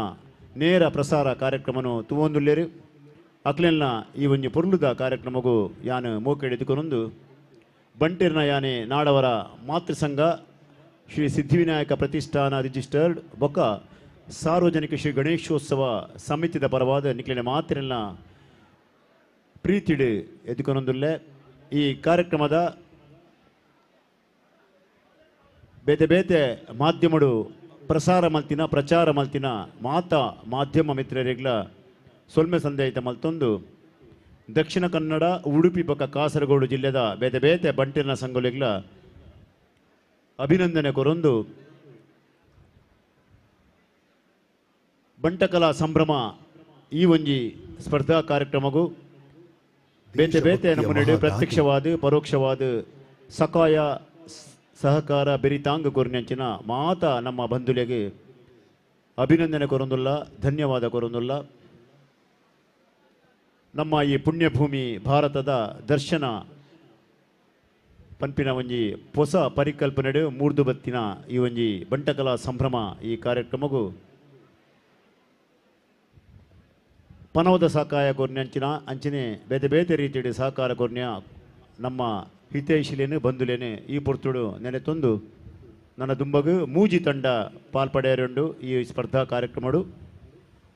ನೇರ ಪ್ರಸಾರ ಕಾರ್ಯಕ್ರಮನು ತುವೊಂದುಲ್ಲೇರು. ಅಕ್ಲೆಲ್ನ ಈ ಒಂಜಿ ಪೊರ್ಲುದ ಕಾರ್ಯಕ್ರಮಗೂ ಯಾನು ಮೋಕೆಡು ಎದುಕೊನೊಂದು ಬಂಟೆರ್ನ ಯಾನೆ ನಾಡವರ ಮಾತೃಸಂಘ ಶ್ರೀ ಸಿದ್ಧಿವಿನಾಯಕ ಪ್ರತಿಷ್ಠಾನ ರಿಜಿಸ್ಟರ್ಡ್ ಬೊಕ್ಕ ಸಾರ್ವಜನಿಕ ಶ್ರೀ ಗಣೇಶೋತ್ಸವ ಸಮಿತಿದ ಪರವಾದ ನಿಕ್ಲೆನ ಮಾತಿನ ಪ್ರೀತಿಡು ಎದುಕೊನೊಂದುಲ್ಲೆ. ಈ ಕಾರ್ಯಕ್ರಮದ ಬೇತೆ ಬೇತೆ ಮಾಧ್ಯಮಡು ಪ್ರಸಾರ ಮಲ್ತಿನ ಪ್ರಚಾರ ಮಲ್ತಿನ ಮಾತಾ ಮಾಧ್ಯಮ ಮಿತ್ರರಿಗ್ಲ ಸೊಲ್ಮೆ ಸಂದೇಹಿತ ಮಲ್ತೊಂದು ದಕ್ಷಿಣ ಕನ್ನಡ ಉಡುಪಿ ಬೊಕ್ಕ ಕಾಸರಗೋಡು ಜಿಲ್ಲೆದ ಬೇತೆ ಬೇತೆ ಬಂಟಿನ ಸಂಘಲಿಗ್ಲ ಅಭಿನಂದನೆ ಕೊರೊಂದು ಬಂಟಕಲಾ ಸಂಭ್ರಮ ಈ ಒಂಜಿ ಸ್ಪರ್ಧಾ ಕಾರ್ಯಕ್ರಮಗೂ ಬೇತೆ ಬೇತೆ ನಮೂನೆ ಪ್ರತ್ಯಕ್ಷವಾದ ಪರೋಕ್ಷವಾದ ಸಕಾಯ ಸಹಕಾರ ಬೆರಿತಾಂಗ ಕೊರ್ನಂಚಿನ ಮಾತಾ ನಮ್ಮ ಬಂಧುಲೆಗೆ ಅಭಿನಂದನೆ ಕೊರೊಂದುಲ್ಲ, ಧನ್ಯವಾದ ಕೊರೊಂದುಲ್ಲ. ನಮ್ಮ ಈ ಪುಣ್ಯಭೂಮಿ ಭಾರತದ ದರ್ಶನ ಪನ್ಪಿನ ಒಂಜಿ ಹೊಸ ಪರಿಕಲ್ಪನೆ ಮೂರ್ದು ಬತ್ತಿನ ಈ ಒಂಜಿ ಬಂಟಕಲಾ ಸಂಭ್ರಮ ಈ ಕಾರ್ಯಕ್ರಮಗೂ ಪನವದ ಸಹಕಾಯ ಕೊರ್ನಂಚಿನ ಅಂಚಿನೆ ಬೇತೆ ಬೇತೆ ರೀತಿಯ ಸಹಕಾರ ಕೊರ್ನ್ಯ ನಮ್ಮ ಹಿತೈಷಿಲೇನು ಬಂಧುಲೇನೆ ಈ ಪೊರ್ತುಡು ನೆನೆತೊಂದು ನನ್ನ ದುಂಬಗು ಮೂಜಿ ತಂಡ ಪಾಲ್ಪಡೆಯರುಂಡು ಈ ಸ್ಪರ್ಧಾ ಕಾರ್ಯಕ್ರಮಡು.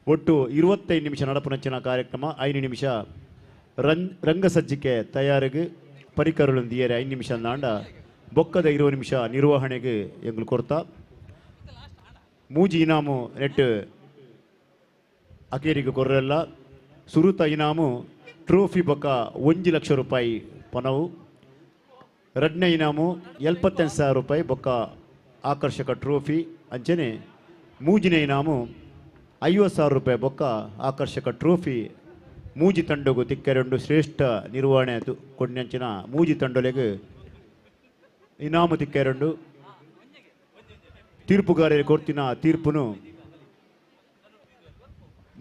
ಒಟ್ಟು 25 ನಿಮಿಷ ನಡಪುನಂಚಿನ ಕಾರ್ಯಕ್ರಮ. 5 ನಿಮಿಷ ರಂಗಸಜ್ಜಿಕೆ ತಯಾರಿಗೆ ಪರಿಕರಗಳೊಂದಿಯರೆ 5 ನಿಮಿಷ ನಾಂಡ ಬೊಕ್ಕದ 20 ನಿಮಿಷ ನಿರ್ವಹಣೆಗೆ ಎಂಗ್ಲು ಕೊರ್ತಾ. ಮೂಜಿ ಇನಾಮು ನೆಟ್ಟು ಅಕೇರಿಗೆ ಕೊರ್ರೆಲ್ಲ. ಸುರುತ ಇನಾಮು ಟ್ರೋಫಿ ಬೊಕ್ಕ 1 ಲಕ್ಷ ರೂಪಾಯಿ ಪಣವು. ರಡ್ನೇ ಇನಾಮು 78,000 ರೂಪಾಯಿ ಬೊಕ್ಕ ಆಕರ್ಷಕ ಟ್ರೋಫಿ. ಅಂಚನೆ ಮೂಜಿನ ಇನಾಮು 50,000 ರೂಪಾಯಿ ಬೊಕ್ಕ ಆಕರ್ಷಕ ಟ್ರೋಫಿ. ಮೂಜಿ ತಂಡಗು ತಿಕ್ಕೆರೆಂಡು ಶ್ರೇಷ್ಠ ನಿರ್ವಹಣೆ ಕೊಡ್ನಂಚಿನ ಮೂಜಿ ತಂಡೊಲೆಗೆ ಇನಾಮು ತಿಕ್ಕೆರೆಂಡು. ತೀರ್ಪುಗಾರರಿಗೆ ಕೊಡ್ತಿನ ತೀರ್ಪುನು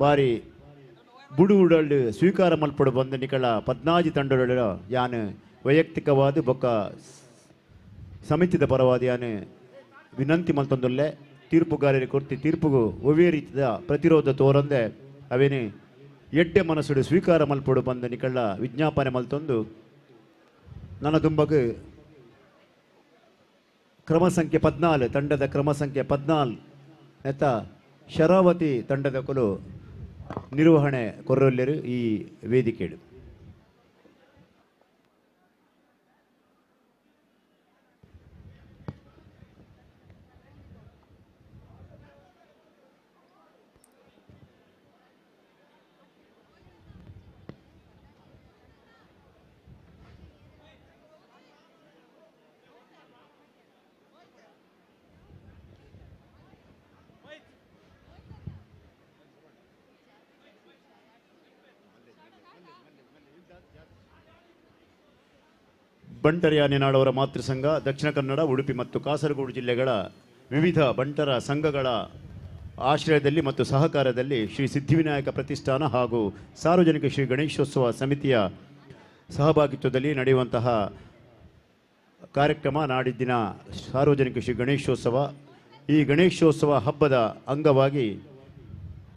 ಬಾರಿ ಬುಡು ಉಡಲ್ಡು ಸ್ವೀಕಾರ ಮಲ್ಪಡು ಬಂದ ನಿಕಳ 14 ತಂಡೊಳ ಯಾನು ವೈಯಕ್ತಿಕವಾದ ಬೊಕ್ಕ ಸಮಿತಿದ ಪರವಾದ ಯಾನು ವಿನಂತಿ ಮಲ್ತೊಂದುಲ್ಲೆ. ತೀರ್ಪುಗಾರರಿಗೆ ಕೊಡ್ತಿ ತೀರ್ಪುಗು ಒವ್ವೇ ರೀತಿಯ ಪ್ರತಿರೋಧ ತೋರಂದೆ ಅವೇನೆ ಎಡ್ಡೆ ಮನಸ್ಸುಡು ಸ್ವೀಕಾರ ಮಲ್ಪಡು ಬಂದ ನಿಕಳ್ಳ ವಿಜ್ಞಾಪನೆ ಮಲ್ತೊಂದು ನನ್ನ ದುಂಬಗು ಕ್ರಮ ಸಂಖ್ಯೆ 14 ತಂಡದ ಕ್ರಮ ಸಂಖ್ಯೆ 14 ನೆತ್ತ ಶರಾವತಿ ತಂಡದ ಕೊಲು ನಿರ್ವಹಣೆ ಕೊರೊಲ್ಲೆರು ಈ ವೇದಿಕೆಡು. ಬಂಟರ ನಾಡವರ ಮಾತೃಸಂಘ ದಕ್ಷಿಣ ಕನ್ನಡ, ಉಡುಪಿ ಮತ್ತು ಕಾಸರಗೋಡು ಜಿಲ್ಲೆಗಳ ವಿವಿಧ ಬಂಟರ ಸಂಘಗಳ ಆಶ್ರಯದಲ್ಲಿ ಮತ್ತು ಸಹಕಾರದಲ್ಲಿ ಶ್ರೀ ಸಿದ್ಧಿವಿನಾಯಕ ಪ್ರತಿಷ್ಠಾನ ಹಾಗೂ ಸಾರ್ವಜನಿಕ ಶ್ರೀ ಗಣೇಶೋತ್ಸವ ಸಮಿತಿಯ ಸಹಭಾಗಿತ್ವದಲ್ಲಿ ನಡೆಯುವಂತಹ ಕಾರ್ಯಕ್ರಮ ನಾಡಿದ್ದಿನ ಸಾರ್ವಜನಿಕ ಶ್ರೀ ಗಣೇಶೋತ್ಸವ. ಈ ಗಣೇಶೋತ್ಸವ ಹಬ್ಬದ ಅಂಗವಾಗಿ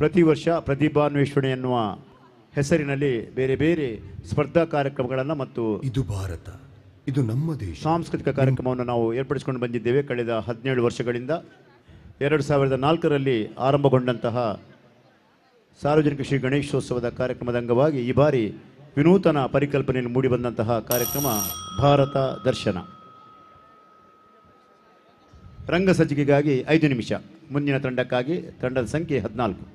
ಪ್ರತಿ ವರ್ಷ ಪ್ರತಿಭಾನ್ವೇಷಣೆ ಎನ್ನುವ ಹೆಸರಿನಲ್ಲಿ ಬೇರೆ ಬೇರೆ ಸ್ಪರ್ಧಾ ಕಾರ್ಯಕ್ರಮಗಳನ್ನು ಮತ್ತು ಇದು ಭಾರತ, ಇದು ನಮ್ಮ ದೇಶ ಸಾಂಸ್ಕೃತಿಕ ಕಾರ್ಯಕ್ರಮವನ್ನು ನಾವು ಏರ್ಪಡಿಸಿಕೊಂಡು ಬಂದಿದ್ದೇವೆ ಕಳೆದ 17 ವರ್ಷಗಳಿಂದ. 2004ರಲ್ಲಿ ಆರಂಭಗೊಂಡಂತಹ ಸಾರ್ವಜನಿಕ ಶ್ರೀ ಗಣೇಶೋತ್ಸವದ ಕಾರ್ಯಕ್ರಮದ ಅಂಗವಾಗಿ ಈ ಬಾರಿ ವಿನೂತನ ಪರಿಕಲ್ಪನೆಯಲ್ಲಿ ಮೂಡಿಬಂದಂತಹ ಕಾರ್ಯಕ್ರಮ ಭಾರತ ದರ್ಶನ. ರಂಗಸಜ್ಜಿಕೆಗಾಗಿ 5 ನಿಮಿಷ, ಮುಂದಿನ ತಂಡಕ್ಕಾಗಿ ತಂಡದ ಸಂಖ್ಯೆ 14.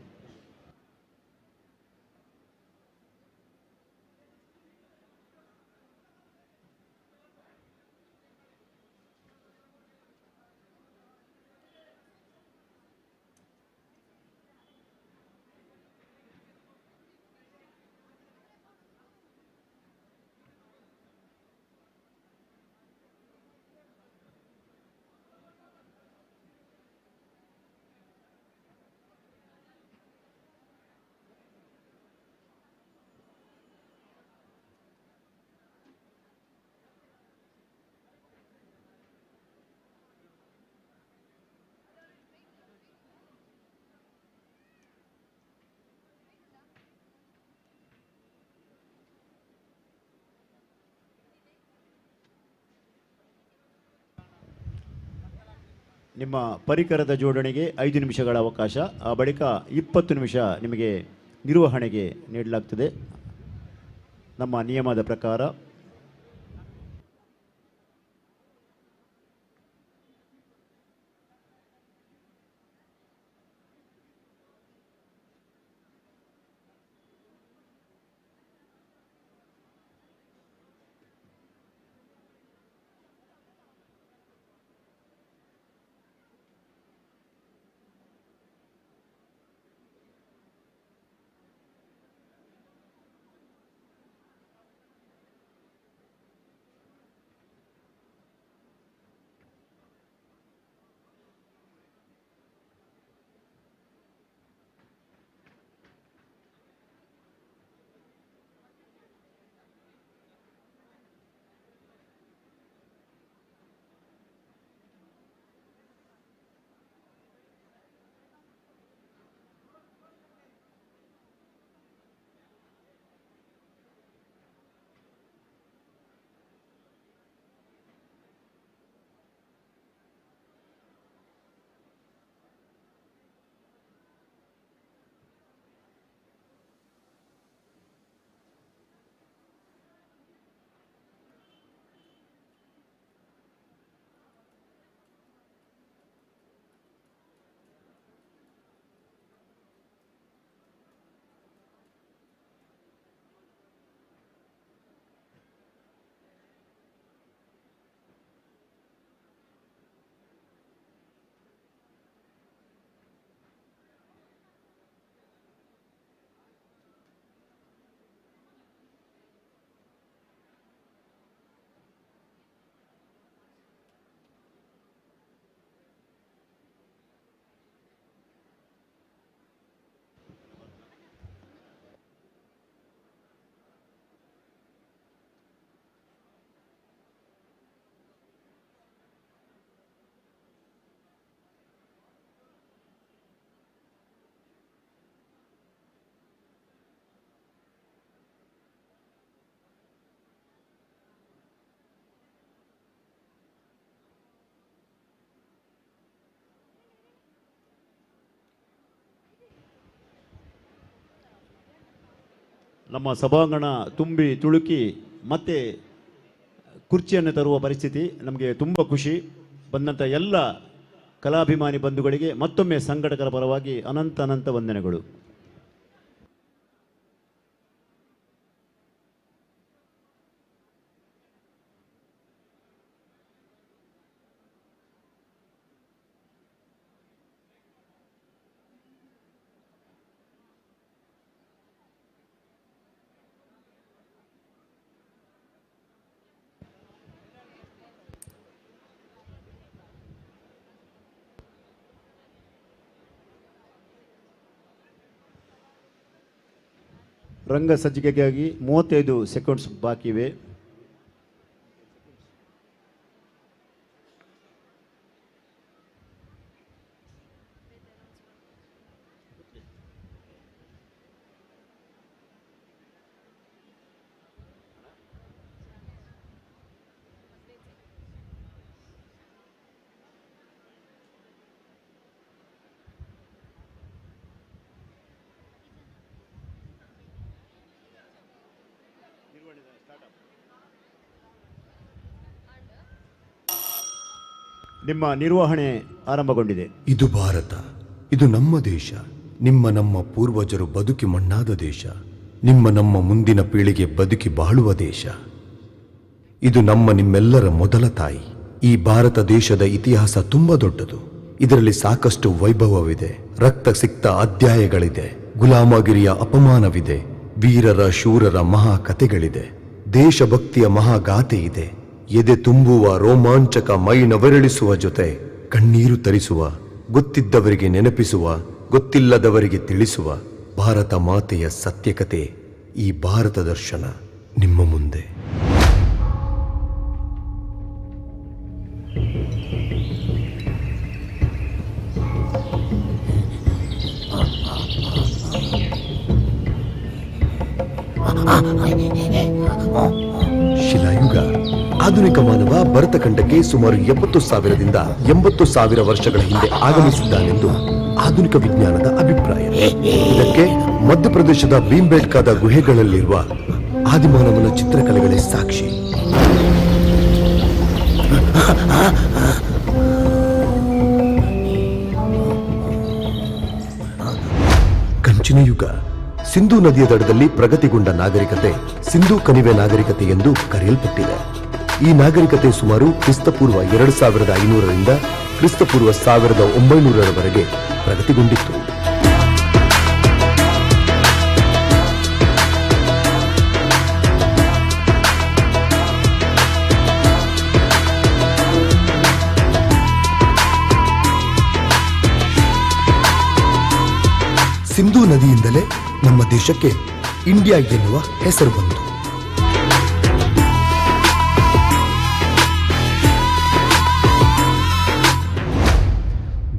ನಿಮ್ಮ ಪರಿಕರದ ಜೋಡಣೆಗೆ 5 ನಿಮಿಷಗಳ ಅವಕಾಶ, ಆ ಬಳಿಕ 20 ನಿಮಿಷ ನಿಮಗೆ ನಿರ್ವಹಣೆಗೆ ನೀಡಲಾಗ್ತದೆ ನಮ್ಮ ನಿಯಮದ ಪ್ರಕಾರ. ನಮ್ಮ ಸಭಾಂಗಣ ತುಂಬಿ ತುಳುಕಿ ಮತ್ತೆ ಕುರ್ಚಿಯನ್ನು ತರುವ ಪರಿಸ್ಥಿತಿ. ನಮಗೆ ತುಂಬ ಖುಷಿ. ಬಂದಂಥ ಎಲ್ಲ ಕಲಾಭಿಮಾನಿ ಬಂಧುಗಳಿಗೆ ಮತ್ತೊಮ್ಮೆ ಸಂಘಟಕರ ಪರವಾಗಿ ಅನಂತ ಅನಂತ ವಂದನೆಗಳು. ರಂಗ ಸಜ್ಜಿಕೆಗಾಗಿ 35 ಸೆಕೆಂಡ್ಸ್ ಬಾಕಿ ಇವೆ. ನಿಮ್ಮ ನಿರ್ವಹಣೆ ಆರಂಭಗೊಂಡಿದೆ. ಇದು ಭಾರತ, ಇದು ನಮ್ಮ ದೇಶ, ನಿಮ್ಮ ನಮ್ಮ ಪೂರ್ವಜರು ಬದುಕಿ ಮಣ್ಣಾದ ದೇಶ, ನಿಮ್ಮ ನಮ್ಮ ಮುಂದಿನ ಪೀಳಿಗೆ ಬದುಕಿ ಬಾಳುವ ದೇಶ. ಇದು ನಮ್ಮ ನಿಮ್ಮೆಲ್ಲರ ಮೊದಲ ತಾಯಿ. ಈ ಭಾರತ ದೇಶದ ಇತಿಹಾಸ ತುಂಬ ದೊಡ್ಡದು. ಇದರಲ್ಲಿ ಸಾಕಷ್ಟು ವೈಭವವಿದೆ, ರಕ್ತ ಸಿಕ್ತ ಅಧ್ಯಾಯಗಳಿದೆ, ಗುಲಾಮಗಿರಿಯ ಅಪಮಾನವಿದೆ, ವೀರರ ಶೂರರ ಮಹಾಕಥೆಗಳಿದೆ, ದೇಶಭಕ್ತಿಯ ಮಹಾಗಾಥೆ ಇದೆ. ಎದೆ ತುಂಬುವ ರೋಮಾಂಚಕ, ಮೈ ನವರಳಿಸುವ ಜೊತೆ ಕಣ್ಣೀರು ತರಿಸುವ, ಗೊತ್ತಿದ್ದವರಿಗೆ ನೆನಪಿಸುವ, ಗೊತ್ತಿಲ್ಲದವರಿಗೆ ತಿಳಿಸುವ ಭಾರತ ಮಾತೆಯ ಸತ್ಯಕತೆ ಈ ಭಾರತ ದರ್ಶನ ನಿಮ್ಮ ಮುಂದೆ. ಶಿಲಾಯುಗ ಆಧುನಿಕ ಮಾನವ ಭರತಖಂಡಕ್ಕೆ ಸುಮಾರು 70,000ದಿಂದ 80,000 ವರ್ಷಗಳ ಹಿಂದೆ ಆಗಮಿಸಿದ್ದಾನೆಂದು ಆಧುನಿಕ ವಿಜ್ಞಾನದ ಅಭಿಪ್ರಾಯ. ಇದಕ್ಕೆ ಮಧ್ಯಪ್ರದೇಶದ ಭೀಂಬೇಟ್ಕಾದ ಗುಹೆಗಳಲ್ಲಿರುವ ಆದಿಮಾನವನ ಚಿತ್ರಕಲೆಗಳೇ ಸಾಕ್ಷಿ. ಕಂಚಿನ ಯುಗ. ಸಿಂಧೂ ನದಿಯ ದಡದಲ್ಲಿ ಪ್ರಗತಿಗೊಂಡ ನಾಗರಿಕತೆ ಸಿಂಧೂ ಕಣಿವೆ ನಾಗರಿಕತೆ ಎಂದು ಕರೆಯಲ್ಪಟ್ಟಿದೆ. ಈ ನಾಗರಿಕತೆ ಸುಮಾರು ಕ್ರಿಸ್ತಪೂರ್ವ 2500ರಿಂದ ಕ್ರಿಸ್ತಪೂರ್ವ 1900ರವರೆಗೆ ಪ್ರಗತಿಗೊಂಡಿತ್ತು. ಸಿಂಧೂ ನದಿಯಿಂದಲೇ ನಮ್ಮ ದೇಶಕ್ಕೆ ಇಂಡಿಯಾ ಎನ್ನುವ ಹೆಸರು ಬಂತು.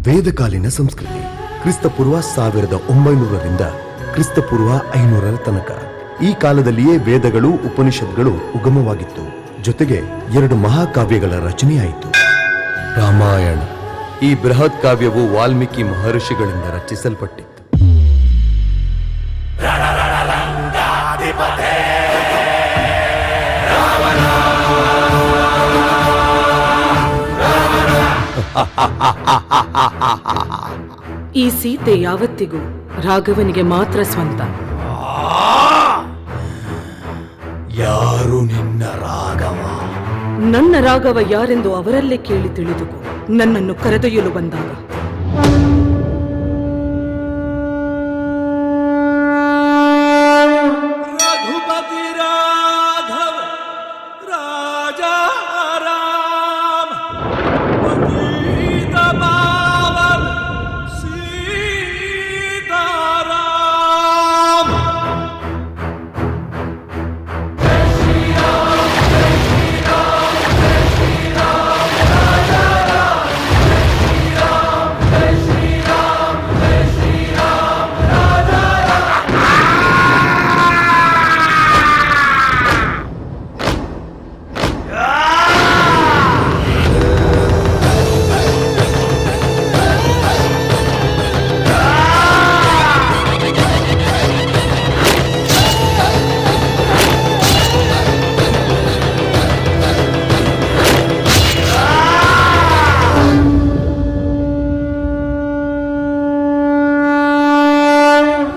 ವೇದಕಾಲೀನ ಸಂಸ್ಕೃತಿ ಕ್ರಿಸ್ತಪೂರ್ವ 1900ರಿಂದ ಕ್ರಿಸ್ತಪೂರ್ವ 500ರ ತನಕ. ಈ ಕಾಲದಲ್ಲಿಯೇ ವೇದಗಳು, ಉಪನಿಷತ್ಗಳು ಉಗಮವಾಗಿತ್ತು. ಜೊತೆಗೆ 2 ಮಹಾಕಾವ್ಯಗಳ ರಚನೆಯಾಯಿತು. ರಾಮಾಯಣ. ಈ ಬೃಹತ್ ಕಾವ್ಯವು ವಾಲ್ಮೀಕಿ ಮಹರ್ಷಿಗಳಿಂದ ರಚಿಸಲ್ಪಟ್ಟಿತ್ತು. ಈ ಸೀತೆ ಯಾವತ್ತಿಗೂ ರಾಘವನಿಗೆ ಮಾತ್ರ ಸ್ವಂತ. ಯಾರು ನಿನ್ನ ರಾಘವ? ನನ್ನ ರಾಘವ ಯಾರೆಂದು ಅವರಲ್ಲೇ ಕೇಳಿ ತಿಳಿದುಕೋ, ನನ್ನನ್ನು ಕರೆದೊಯ್ಯಲು ಬಂದಾಗ. ರಘುಪತಿ ರಾಘವ ರಾಜಾ ರಾಮ ಪತಿತ ಪಾವನ ಸೀತಾರಾಮ.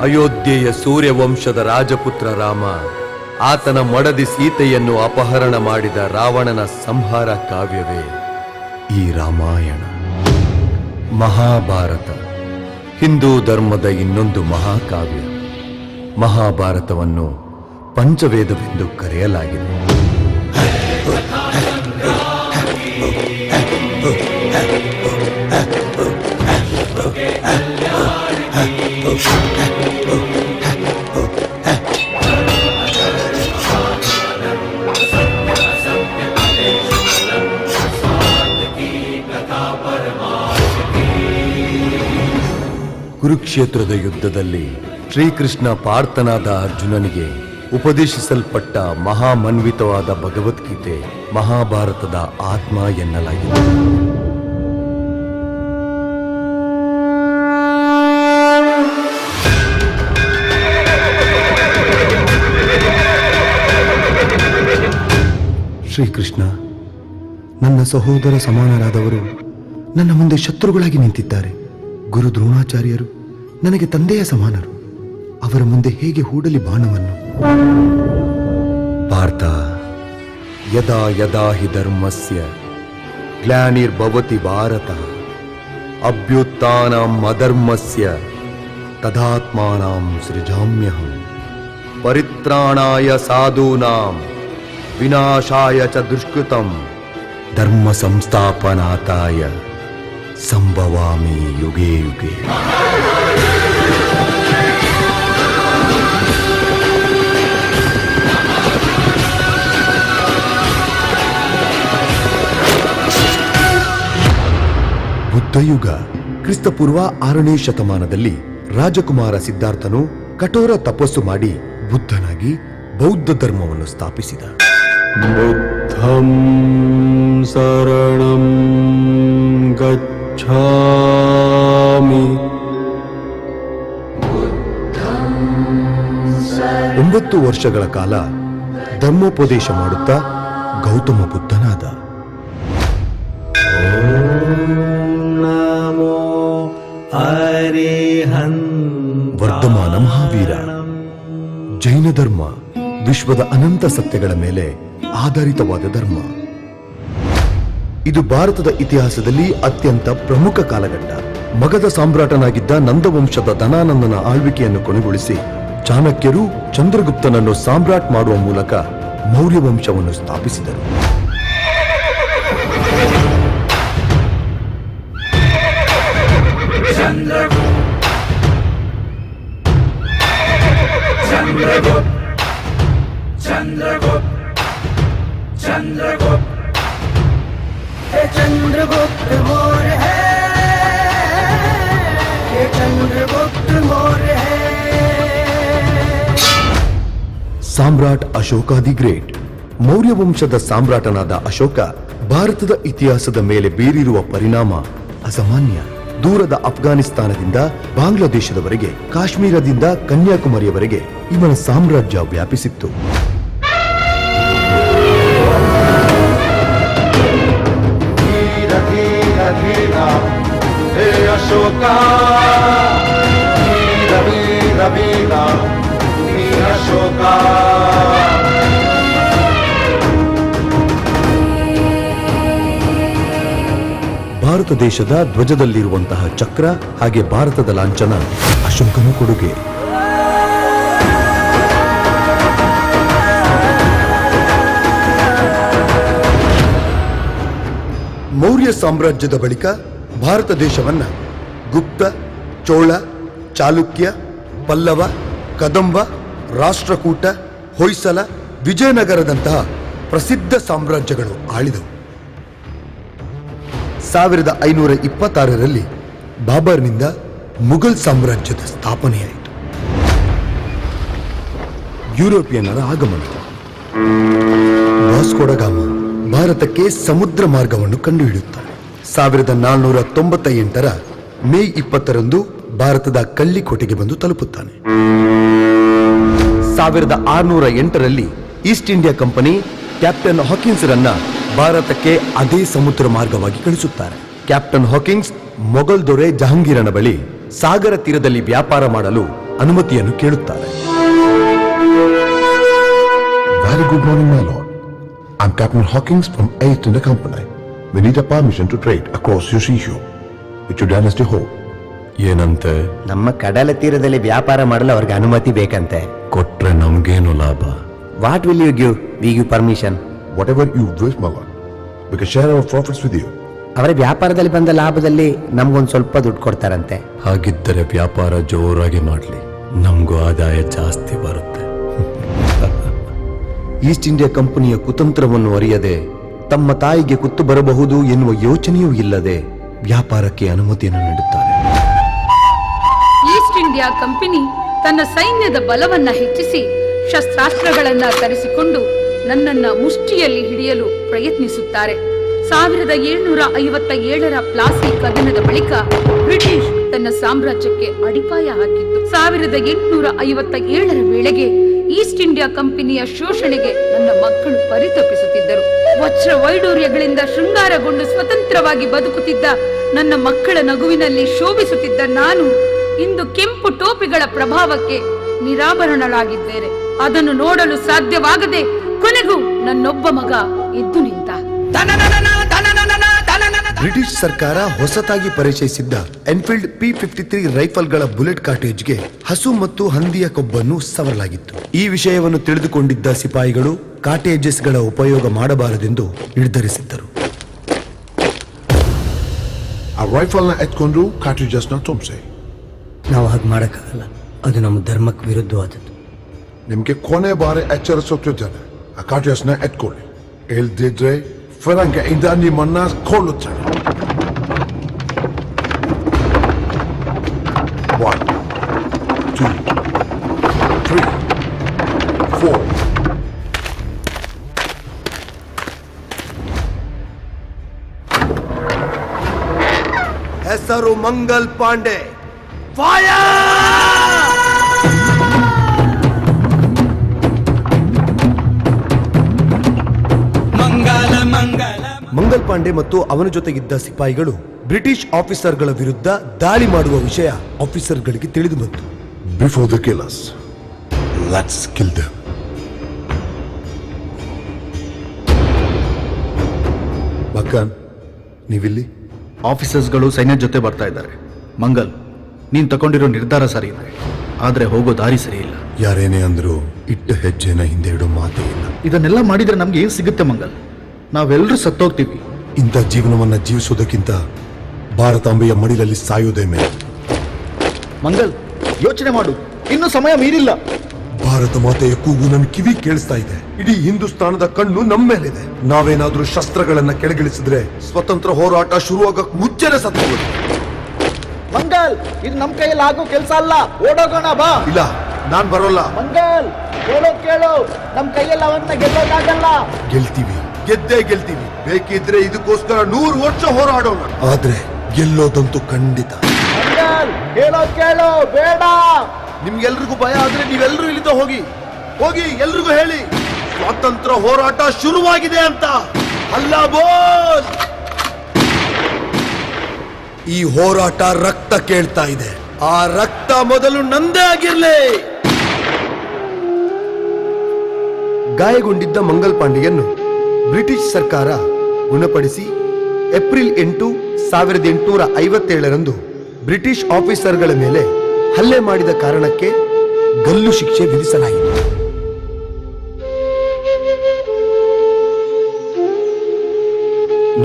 ಅಯೋಧ್ಯೆಯ ಸೂರ್ಯವಂಶದ ರಾಜಪುತ್ರ ರಾಮ ಆತನ ಮಡದಿ ಸೀತೆಯನ್ನು ಅಪಹರಣ ಮಾಡಿದ ರಾವಣನ ಸಂಹಾರ ಕಾವ್ಯವೇ ಈ ರಾಮಾಯಣ. ಮಹಾಭಾರತ ಹಿಂದೂ ಧರ್ಮದ ಇನ್ನೊಂದು ಮಹಾಕಾವ್ಯ. ಮಹಾಭಾರತವನ್ನು ಪಂಚವೇದವೆಂದು ಕರೆಯಲಾಗಿದೆ. ಕುರುಕ್ಷೇತ್ರದ ಯುದ್ಧದಲ್ಲಿ ಶ್ರೀಕೃಷ್ಣ ಪಾರ್ಥನಾದ ಅರ್ಜುನನಿಗೆ ಉಪದೇಶಿಸಲ್ಪಟ್ಟ ಮಹಾಮನ್ವಿತವಾದ ಭಗವದ್ಗೀತೆ ಮಹಾಭಾರತದ ಆತ್ಮ ಎನ್ನಲಾಗಿದೆ. ಶ್ರೀಕೃಷ್ಣ ನನ್ನ ಸಹೋದರ ಸಮಾನರಾದವರು ನನ್ನ ಮುಂದೆ ಶತ್ರುಗಳಾಗಿ ನಿಂತಿದ್ದಾರೆ. ಗುರು ದ್ರೋಣಾಚಾರ್ಯರು ನನಗೆ ತಂದೆಯ ಸಮಾನರು. ಅವರ ಮುಂದೆ ಹೇಗೆ ಹೂಡಲಿ ಬಾಣವನ್ನು? ಪಾರ್ಥ, ಯದಾ ಯದಾ ಹಿ ಧರ್ಮಸ್ಯ ಗ್ಲಾನಿರ್ಭವತಿ ಭಾರತ ಅಭ್ಯುತ್ಥಾನಂ ಅಧರ್ಮಸ್ಯ ತದಾತ್ಮಾನಾಂ ಸೃಜಾಮ್ಯಹಂ ಪರಿತ್ರಾಣಾಯ ಸಾಧೂನಾಂ ವಿನಾಶಾಯ ಚ ದುಷ್ಕೃತಂ ಧರ್ಮ ಸಂಸ್ಥಾಪನಾಥಾಯ ಸಂಭವಾಮಿ ಯುಗೇ ಯುಗೇ. ಬುದ್ಧಯುಗ ಕ್ರಿಸ್ತಪೂರ್ವ 6ನೇ ಶತಮಾನದಲ್ಲಿ ರಾಜಕುಮಾರ ಸಿದ್ಧಾರ್ಥನು ಕಠೋರ ತಪಸ್ಸು ಮಾಡಿ ಬುದ್ಧನಾಗಿ ಬೌದ್ಧ ಧರ್ಮವನ್ನು ಸ್ಥಾಪಿಸಿದ. ಬುದ್ಧ बुद्धं शरणं गच्छामि. 9 ವರ್ಷಗಳ ಕಾಲ ಧರ್ಮೋಪದೇಶ ಮಾಡುತ್ತಾ ಗೌತಮ ಬುದ್ಧನಾದ. ವರ್ಧಮಾನ ಮಹಾವೀರ. ಜೈನ ಧರ್ಮ ವಿಶ್ವದ ಅನಂತ ಸತ್ಯಗಳ ಮೇಲೆ ಆಧಾರಿತವಾದ ಧರ್ಮ. ಇದು ಭಾರತದ ಇತಿಹಾಸದಲ್ಲಿ ಅತ್ಯಂತ ಪ್ರಮುಖ ಕಾಲಘಟ್ಟ. ಮಗಧ ಸಾಮ್ರಾಟನಾಗಿದ್ದ ನಂದವಂಶದ ಧನಾನಂದನ ಆಳ್ವಿಕೆಯನ್ನು ಕೊನೆಗೊಳಿಸಿ ಚಾಣಕ್ಯರು ಚಂದ್ರಗುಪ್ತನನ್ನು ಸಾಮ್ರಾಟ್ ಮಾಡುವ ಮೂಲಕ ಮೌರ್ಯ ವಂಶವನ್ನು ಸ್ಥಾಪಿಸಿದರು. ಚಂದ್ರಗುಪ್ತ ಮೌರ್ಯ ಹೇ, ಚಂದ್ರಗುಪ್ತ ಮೌರ್ಯ ಹೇ. ಸಾಮ್ರಾಟ್ ಅಶೋಕ the great. Maurya ವಂಶದ ಸಾಮ್ರಾಟನಾದ ಅಶೋಕ ಭಾರತದ ಇತಿಹಾಸದ ಮೇಲೆ ಬೀರಿರುವ ಪರಿಣಾಮ ಅಸಾಮಾನ್ಯ. ದೂರದ ಅಫ್ಘಾನಿಸ್ತಾನದಿಂದ ಬಾಂಗ್ಲಾದೇಶದವರೆಗೆ, ಕಾಶ್ಮೀರದಿಂದ ಕನ್ಯಾಕುಮಾರಿಯವರೆಗೆ ಇವನ ಸಾಮ್ರಾಜ್ಯ ವ್ಯಾಪಿಸಿತ್ತು. ಭಾರತ ದೇಶದ ಧ್ವಜದಲ್ಲಿರುವಂತಹ ಚಕ್ರ ಹಾಗೆ ಭಾರತದ ಲಾಂಛನ ಅಶೋಕನ ಕೊಡುಗೆ. ಮೌರ್ಯ ಸಾಮ್ರಾಜ್ಯದ ಬಳಿಕ ಭಾರತ ದೇಶವನ್ನ ಗುಪ್ತ, ಚೋಳ, ಚಾಲುಕ್ಯ, ಪಲ್ಲವ, ಕದಂಬ, ರಾಷ್ಟ್ರಕೂಟ, ಹೊಯ್ಸಳ, ವಿಜಯನಗರದಂತಹ ಪ್ರಸಿದ್ಧ ಸಾಮ್ರಾಜ್ಯಗಳು ಆಳಿದವು. 1526ರಲ್ಲಿ ಬಾಬರ್ನಿಂದ ಮುಘಲ್ ಸಾಮ್ರಾಜ್ಯದ ಸ್ಥಾಪನೆಯಾಯಿತು. ಯುರೋಪಿಯನ್ನರ ಆಗಮನ. ವಾಸ್ಕೋಡಗಾಮ ಭಾರತಕ್ಕೆ ಸಮುದ್ರ ಮಾರ್ಗವನ್ನು ಕಂಡುಹಿಡಿಯುತ್ತಾನೆ. 1498ರ ಮೇ 20ರಂದು ಭಾರತದ ಕಳ್ಳಿಕೋಟೆಗೆ ಬಂದು ತಲುಪುತ್ತಾನೆ. 1608ರಲ್ಲಿ ಈಸ್ಟ್ ಇಂಡಿಯಾ ಕಂಪನಿ ಕ್ಯಾಪ್ಟನ್ ಹಾಕಿನ್ಸ್ರನ್ನ ಭಾರತಕ್ಕೆ ಅದೇ ಸಮುದ್ರ ಮಾರ್ಗವಾಗಿ ಕಳಿಸುತ್ತಾರೆ. ಕ್ಯಾಪ್ಟನ್ ಹಾಕಿನ್ಸ್ ಮೊಘಲ್ ದೊರೆ ಜಹಾಂಗೀರನ ಬಳಿ ಸಾಗರ ತೀರದಲ್ಲಿ ವ್ಯಾಪಾರ ಮಾಡಲು ಅನುಮತಿಯನ್ನು ಕೇಳುತ್ತಾರೆ. Very good morning, my lord. I'm Captain Hawkins from East India Company. We need a permission to trade across your seashore, which your dynasty hold. ಏನಂತೆ? ನಮ್ಮ ಕಡಲ ತೀರದಲ್ಲಿ ವ್ಯಾಪಾರ ಮಾಡಲು ಅವ್ರಿಗೆ ಅನುಮತಿ ಬೇಕಂತೆ. ಕೊಟ್ರೆ ನಮ್ಗೇನು ಲಾಭ? What will you give? We give permission. Whatever you wish, my lord. We can share our profits with you. ಅವರ ವ್ಯಾಪಾರದಲ್ಲಿ ಬಂದ ಲಾಭದಲ್ಲಿ ನಮ್ಗೊಂದು ಸ್ವಲ್ಪ ದುಡ್ಡು ಕೊಡ್ತಾರಂತೆ. ಹಾಗಿದ್ದರೆ ವ್ಯಾಪಾರ ಜೋರಾಗಿ ಮಾಡಲಿ, ನಮಗೂ ಆದಾಯ ಜಾಸ್ತಿ ಬರುತ್ತೆ. ಈಸ್ಟ್ ಇಂಡಿಯಾ ಕಂಪನಿಯ ಕುತಂತ್ರವನ್ನು ಅರಿಯದೆ, ತಮ್ಮ ತಾಯಿಗೆ ಕುತ್ತು ಬರಬಹುದು ಎನ್ನುವ ಯೋಚನೆಯೂ ಇಲ್ಲದೆ ವ್ಯಾಪಾರಕ್ಕೆ ಅನುಮತಿಯನ್ನು ನೀಡುತ್ತಾರೆ. ಈಸ್ಟ್ ಇಂಡಿಯಾ ಕಂಪನಿ ತನ್ನ ಸೈನ್ಯದ ಬಲವನ್ನ ಹೆಚ್ಚಿಸಿ ಶಸ್ತ್ರಾಸ್ತ್ರಗಳನ್ನ ತರಿಸಿಕೊಂಡು ನನ್ನನ್ನ ಮುಷ್ಟಿಯಲ್ಲಿ ಹಿಡಿಯಲು ಪ್ರಯತ್ನಿಸುತ್ತಾರೆ. 1757ರ ಪ್ಲಾಸಿ ಕದನದ ಬಳಿಕ ಬ್ರಿಟಿಷ್ ತನ್ನ ಸಾಮ್ರಾಜ್ಯಕ್ಕೆ ಅಡಿಪಾಯ ಹಾಕಿತ್ತು. 1857ರ ವೇಳೆಗೆ ಈಸ್ಟ್ ಇಂಡಿಯಾ ಕಂಪನಿಯ ಶೋಷಣೆಗೆ ನನ್ನ ಮಕ್ಕಳು ಪರಿತಪಿಸುತ್ತಿದ್ದರು. ವಜ್ರ ವೈಡೂರ್ಯಗಳಿಂದ ಶೃಂಗಾರಗೊಂಡು ಸ್ವತಂತ್ರವಾಗಿ ಬದುಕುತ್ತಿದ್ದ ನನ್ನ ಮಕ್ಕಳ ನಗುವಿನಲ್ಲಿ ಶೋಭಿಸುತ್ತಿದ್ದ ನಾನು ಇಂದು ಕೆಂಪು ಟೋಪಿಗಳ ಪ್ರಭಾವಕ್ಕೆ ನಿರಾಭರಣಳಾಗಿದ್ದೇನೆ. ಅದನ್ನು ನೋಡಲು ಸಾಧ್ಯವಾಗದೆ ಕೊನೆಗೂ ನನ್ನೊಬ್ಬ ಮಗ ಎದ್ದು ನಿಂತ. ಬ್ರಿಟಿಷ್ ಸರ್ಕಾರ ಹೊಸತಾಗಿ ಪರಿಚಯಿಸಿದ್ದ ಎನ್ಫೀಲ್ಡ್ P-53 ರೈಫಲ್ಗಳ ಬುಲೆಟ್ ಕಾರ್ಟೇಜ್ಗೆ ಹಸು ಮತ್ತು ಹಂದಿಯ ಕೊಬ್ಬನ್ನು ಸವರಲಾಗಿತ್ತು. ಈ ವಿಷಯವನ್ನು ತಿಳಿದುಕೊಂಡಿದ್ದ ಸಿಪಾಯಿಗಳು ಕಾರ್ಟೇಜಸ್ಗಳ ಉಪಯೋಗ ಮಾಡಬಾರದೆಂದು ನಿರ್ಧರಿಸಿದ್ದರು. ಆ ರೈಫಲ್ನ ಎತ್ಕೊಂಡು ಕಾರ್ಟ್ರಿಜಸ್ನ ತುಂಬಿಸಿ. ನಾವು ಹಾಗೆ ಮಾಡೋಕ್ಕಾಗಲ್ಲ, ಅದು ನಮ್ಮ ಧರ್ಮಕ್ಕೆ ವಿರುದ್ಧವಾದದ್ದು. ನಿಮಗೆ ಕೊನೆ ಬಾರಿ ಎಚ್ಚರಿಸುತ್ತಿದ್ದೇನೆ, ಆ ಕಾರ್ಟ್ರಿಜಸ್ನ ಎತ್ಕೊಳ್ಳಿ, ಇಲ್ದಿದ್ರೆ ಫಿರಂಗಿಯಿಂದ ನಿಮ್ಮನ್ನ ಕೊಲ್ಲುತ್ತೇನೆ. 1 2 3 4. ಹೆಸರು ಮಂಗಲ್ ಪಾಂಡೆ. ಫೈರ್! ಮಂಗಲ್ ಪಾಂಡೆ ಮತ್ತು ಅವನ ಜೊತೆಗಿದ್ದ ಸಿಪಾಯಿಗಳು ಬ್ರಿಟಿಷ್ ಆಫೀಸರ್ಗಳ ವಿರುದ್ಧ ದಾಳಿ ಮಾಡುವ ವಿಷಯ ಆಫೀಸರ್ಗಳಿಗೆ ತಿಳಿದು ಬಂತು. Before they kill us, let's kill them. Makkan, ನೀವಿಲ್ಲಿ? ಆಫೀಸರ್ಸ್ಗಳು ಸೈನ್ಯದ ಜೊತೆ ಬರ್ತಾ ಇದ್ದಾರೆ. ಮಂಗಲ್, ನೀನು ತಗೊಂಡಿರೋ ನಿರ್ಧಾರ ಸರಿ ಇದೆ, ಆದರೆ ಹೋಗೋ ದಾರಿ ಸರಿ ಇಲ್ಲ. ಯಾರೇನೇ ಅಂದ್ರೂ ಇಟ್ಟ ಹೆಜ್ಜೆನ ಹಿಂದೆ ಇಡೋ ಮಾತೇ ಇಲ್ಲ. ಇದನ್ನೆಲ್ಲ ಮಾಡಿದ್ರೆ ನಮ್ಗೆ ಏನು ಸಿಗುತ್ತೆ ಮಂಗಲ್? ನಾವೆಲ್ಲರೂ ಸತ್ತೋಗ್ತೀವಿ. ಇಂಥ ಜೀವನವನ್ನ ಜೀವಿಸೋದಕ್ಕಿಂತ ಭಾರತಾಂಬೆಯ ಮಡಿಲಲ್ಲಿ ಸಾಯೋದೇ ಮೇಲೆ. ಮಂಗಲ್, ಯೋಚನೆ ಮಾಡು, ಇನ್ನೂ ಸಮಯ ಮೀರಿಲ್ಲ. ಭಾರತ ಮಾತೆಯ ಕೂಗು ನನ್ನ ಕಿವಿ ಕೇಳಿಸ್ತಾ ಇದೆ. ಇಡೀ ಹಿಂದೂಸ್ತಾನದ ಕಣ್ಣು ನಮ್ಮ ಮೇಲಿದೆ. ನಾವೇನಾದ್ರೂ ಶಸ್ತ್ರಗಳನ್ನ ಕೆಳಗಿಳಿಸಿದ್ರೆ ಸ್ವತಂತ್ರ ಹೋರಾಟ ಶುರುವಾಗಕ್ ಮುಂಚೆನೆ ಸತ್ತೋಗುತ್ತೆ. ಮಂಗಲ್, ಇದು ನಮ್ ಕೈಯಲ್ಲಿ ಆಗೋ ಕೆಲಸ ಅಲ್ಲ, ಓಡೋಗೋಣ ಬಾ. ಇಲ್ಲ, ನಾನ್ ಬರೋಲ್ಲ. ಮಂಗಲ್, ಹೇಳೋ ಕೇಳು, ನಮ್ ಕೈಯಲ್ಲಿ ಅವನ್ನ ಗೆಲ್ಲೋಕ್ಕಾಗಲ್ಲ. ಗೆಲ್ತೀವಿ, ಗೆದ್ದೇ ಗೆಲ್ತೀವಿ. ಬೇಕಿದ್ರೆ ಇದಕ್ಕೋಸ್ಕರ 100 ವರ್ಷ ಹೋರಾಡೋಣ, ಆದ್ರೆ ಗೆಲ್ಲೋದಂತೂ ಖಂಡಿತ. ಮಂಗಲ್, ಹೇಳೋ ಕೇಳು, ಬೇಡ. ನಿಮ್ಗೆಲ್ರಿಗೂ ಭಯ ಆದ್ರೆ ನೀವೆಲ್ಲರೂ ಇಲ್ಲಿಂದ ಹೋಗಿ ಹೋಗಿ ಎಲ್ರಿಗೂ ಹೇಳಿ ಸ್ವಾತಂತ್ರ್ಯ ಹೋರಾಟ ಶುರುವಾಗಿದೆ ಅಂತ. ಅಲ್ಲ ಬೋಲ್, ಈ ಹೋರಾಟ ರಕ್ತ ಕೇಳ್ತಾ ಇದೆ. ಆ ರಕ್ತ ಮೊದಲು ನಂದೇ ಆಗಿರ್ಲಿ. ಗಾಯಗೊಂಡಿದ್ದ ಮಂಗಲ್ ಪಾಂಡೆಯನ್ನು ಬ್ರಿಟಿಷ್ ಸರ್ಕಾರ ಗುಣಪಡಿಸಿ ಏಪ್ರಿಲ್ 8, 1857ರಂದು ಬ್ರಿಟಿಷ್ ಆಫೀಸರ್ಗಳ ಮೇಲೆ ಹಲ್ಲೆ ಮಾಡಿದ ಕಾರಣಕ್ಕೆ ಗಲ್ಲು ಶಿಕ್ಷೆ ವಿಧಿಸಲಾಯಿತು.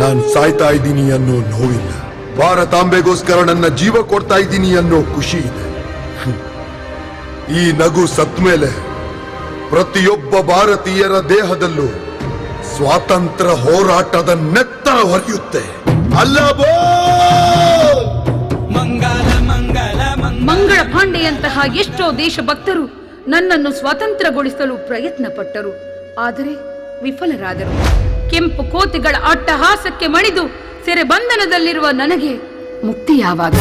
ನಾನು ಸಾಯ್ತಾ ಇದ್ದೀನಿ ಅನ್ನೋ ನೋವಿಲ್ಲ, ಭಾರತಾಂಬೆಗೋಸ್ಕರ ನನ್ನ ಜೀವ ಕೊಡ್ತಾ ಇದ್ದೀನಿ ಅನ್ನೋ ಖುಷಿ ಇದೆ. ಈ ನಗು ಸತ್ ಮೇಲೆ ಪ್ರತಿಯೊಬ್ಬ ಭಾರತೀಯರ ದೇಹದಲ್ಲೂ ಸ್ವಾತಂತ್ರ್ಯ ಹೋರಾಟದ ನೆತ್ತರ ಹೊರೆಯುತ್ತೆ. ಅಲ್ಲ ಮಂಗಳ ಪಾಂಡೆಯಂತಹ ಎಷ್ಟೋ ದೇಶಭಕ್ತರು ನನ್ನನ್ನು ಸ್ವಾತಂತ್ರ್ಯಗೊಳಿಸಲು ಪ್ರಯತ್ನ ಪಟ್ಟರು, ಆದರೆ ವಿಫಲರಾದರು. ಕೆಂಪು ಕೋತಿಗಳ ಅಟ್ಟಹಾಸಕ್ಕೆ ಮಣಿದು ಸೆರೆ ಬಂಧನದಲ್ಲಿರುವ ನನಗೆ ಮುಕ್ತಿ ಯಾವಾಗ?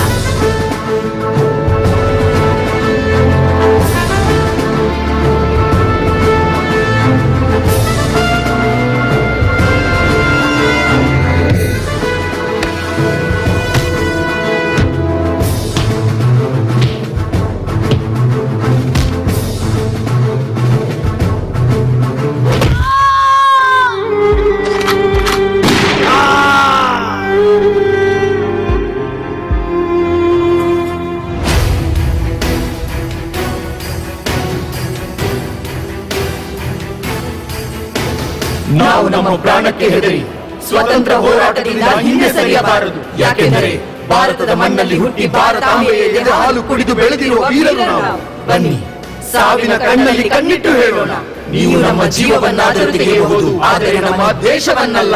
ನಾವು ನಮ್ಮ ಪ್ರಾಣಕ್ಕೆ ಹೆದರಿ ಸ್ವತಂತ್ರ ಹೋರಾಟದಿಂದ ಹಿಂದೆ ಸರಿಯಬಾರದು. ಯಾಕೆಂದರೆ ಭಾರತದ ಮಣ್ಣಲ್ಲಿ ಹುಟ್ಟಿ ಭಾರತಾಂಬೆಯ ಎದೆ ಹಾಲು ಕುಡಿದು ಬೆಳೆದಿರುವ ವೀರರು ನಾವು. ಬನ್ನಿ, ಸಾವಿನ ಕಣ್ಣಲ್ಲಿ ಕಣ್ಣಿಟ್ಟು ಹೇಳೋಣ, ನೀವು ನಮ್ಮ ಜೀವವನ್ನಾದರೂ ತೆಗೆಯಬಹುದು, ಆದರೆ ನಮ್ಮ ದೇಶವನ್ನಲ್ಲ.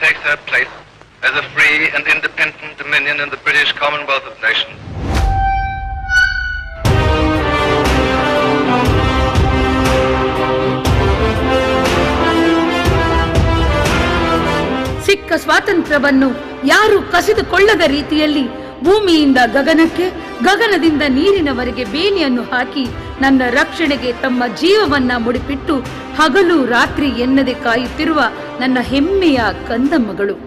Takes her place as a free and independent dominion in the British Commonwealth of Nations. ಸಿಕ್ಕ ಸ್ವಾತಂತ್ರ್ಯವನ್ನು ಯಾರು ಕಸಿದುಕೊಳ್ಳದ ರೀತಿಯಲ್ಲಿ ಭೂಮಿಯಿಂದ ಗಗನಕ್ಕೆ, ಗಗನದಿಂದ ನೀರಿನವರೆಗೆ ಬೇಲಿಯನ್ನು ಹಾಕಿ ನನ್ನ ರಕ್ಷಣೆಗೆ ತಮ್ಮ ಜೀವವನ್ನ ಮುಡಿಪಿಟ್ಟು ಹಗಲು ರಾತ್ರಿ ಎನ್ನದೆ ಕಾಯುತ್ತಿರುವ ನನ್ನ ಹೆಮ್ಮೆಯ ಕಂದಮ್ಮಗಳು.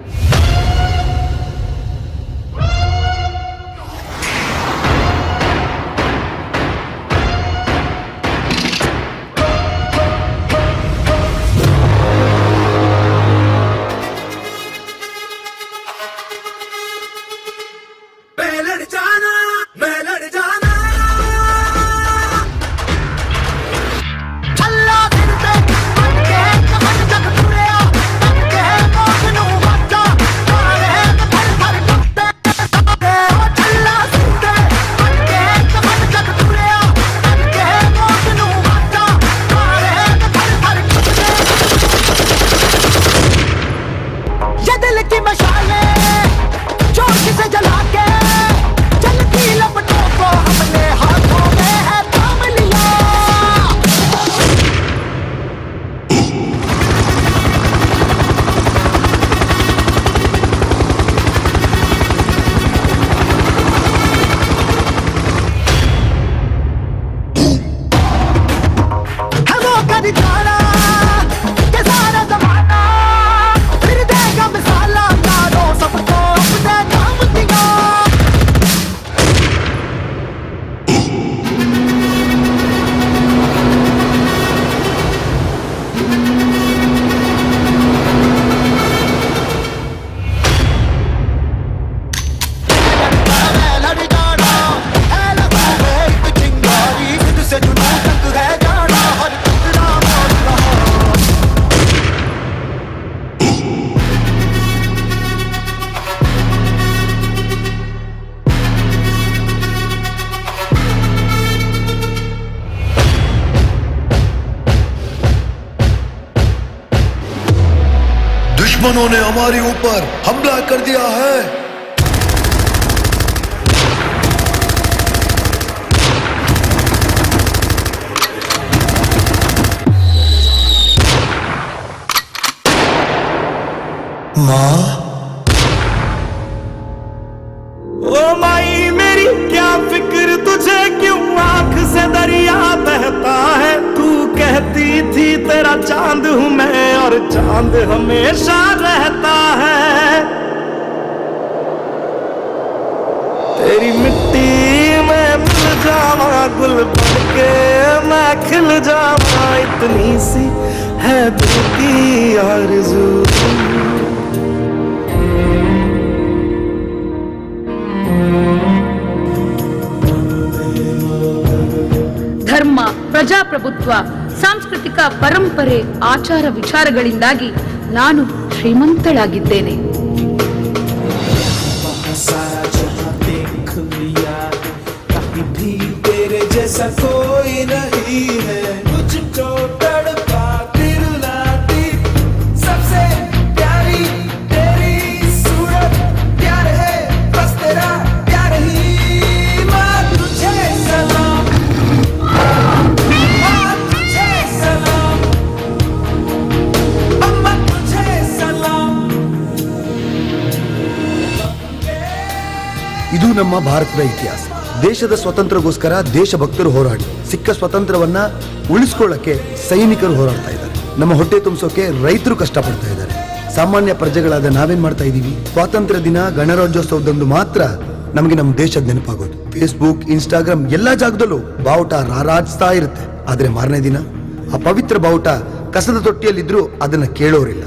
जग उन्होंने हमारे ऊपर हमला कर दिया है। माँ, ओ माई मेरी क्या फिक्र तुझे, क्यों आंख से दरिया बहता है। तू कहती थी तेरा चांद हूँ मैं और चांद हमेशा रहता है। तेरी मिट्टी में मिल जावा, गुल बन के मैं खिल जावा, इतनी सी है दिल की आरज़ू। ಧರ್ಮ, ಪ್ರಜಾಪ್ರಭುತ್ವ, ಸಾಂಸ್ಕೃತಿಕ ಪರಂಪರೆ, ಆಚಾರ ವಿಚಾರಗಳಿಂದಾಗಿ ನಾನು ಶ್ರೀಮಂತಳಾಗಿದ್ದೇನೆ. ಇದು ನಮ್ಮ ಭಾರತದ ಇತಿಹಾಸ. ದೇಶದ ಸ್ವಾತಂತ್ರ್ಯಕ್ಕೋಸ್ಕರ ದೇಶಭಕ್ತರು ಹೋರಾಡಿ ಸಿಕ್ಕ ಸ್ವಾತಂತ್ರ್ಯವನ್ನ ಉಳಿಸ್ಕೊಳ್ಳಕ್ಕೆ ಸೈನಿಕರು ಹೋರಾಡ್ತಾ ಇದ್ದಾರೆ. ನಮ್ಮ ಹೊಟ್ಟೆ ತುಂಬಿಸೋಕೆ ರೈತರು ಕಷ್ಟಪಡ್ತಾ ಇದ್ದಾರೆ. ಸಾಮಾನ್ಯ ಪ್ರಜೆಗಳಾದ ನಾವೇನ್ ಮಾಡ್ತಾ ಇದ್ದೀವಿ? ಸ್ವಾತಂತ್ರ್ಯ ದಿನ, ಗಣರಾಜ್ಯೋತ್ಸವದಂದು ಮಾತ್ರ ನಮಗೆ ನಮ್ಮ ದೇಶದ ನೆನಪಾಗೋದು. ಫೇಸ್ಬುಕ್, ಇನ್ಸ್ಟಾಗ್ರಾಮ್ ಎಲ್ಲಾ ಜಾಗದಲ್ಲೂ ಬಾವುಟ ರಾರಾಜಿಸ್ತಾ ಇರುತ್ತೆ. ಆದ್ರೆ ಮಾರನೇ ದಿನ ಆ ಪವಿತ್ರ ಬಾವುಟ ಕಸದ ತೊಟ್ಟಿಯಲ್ಲಿದ್ರೂ ಅದನ್ನ ಕೇಳೋರಿಲ್ಲ.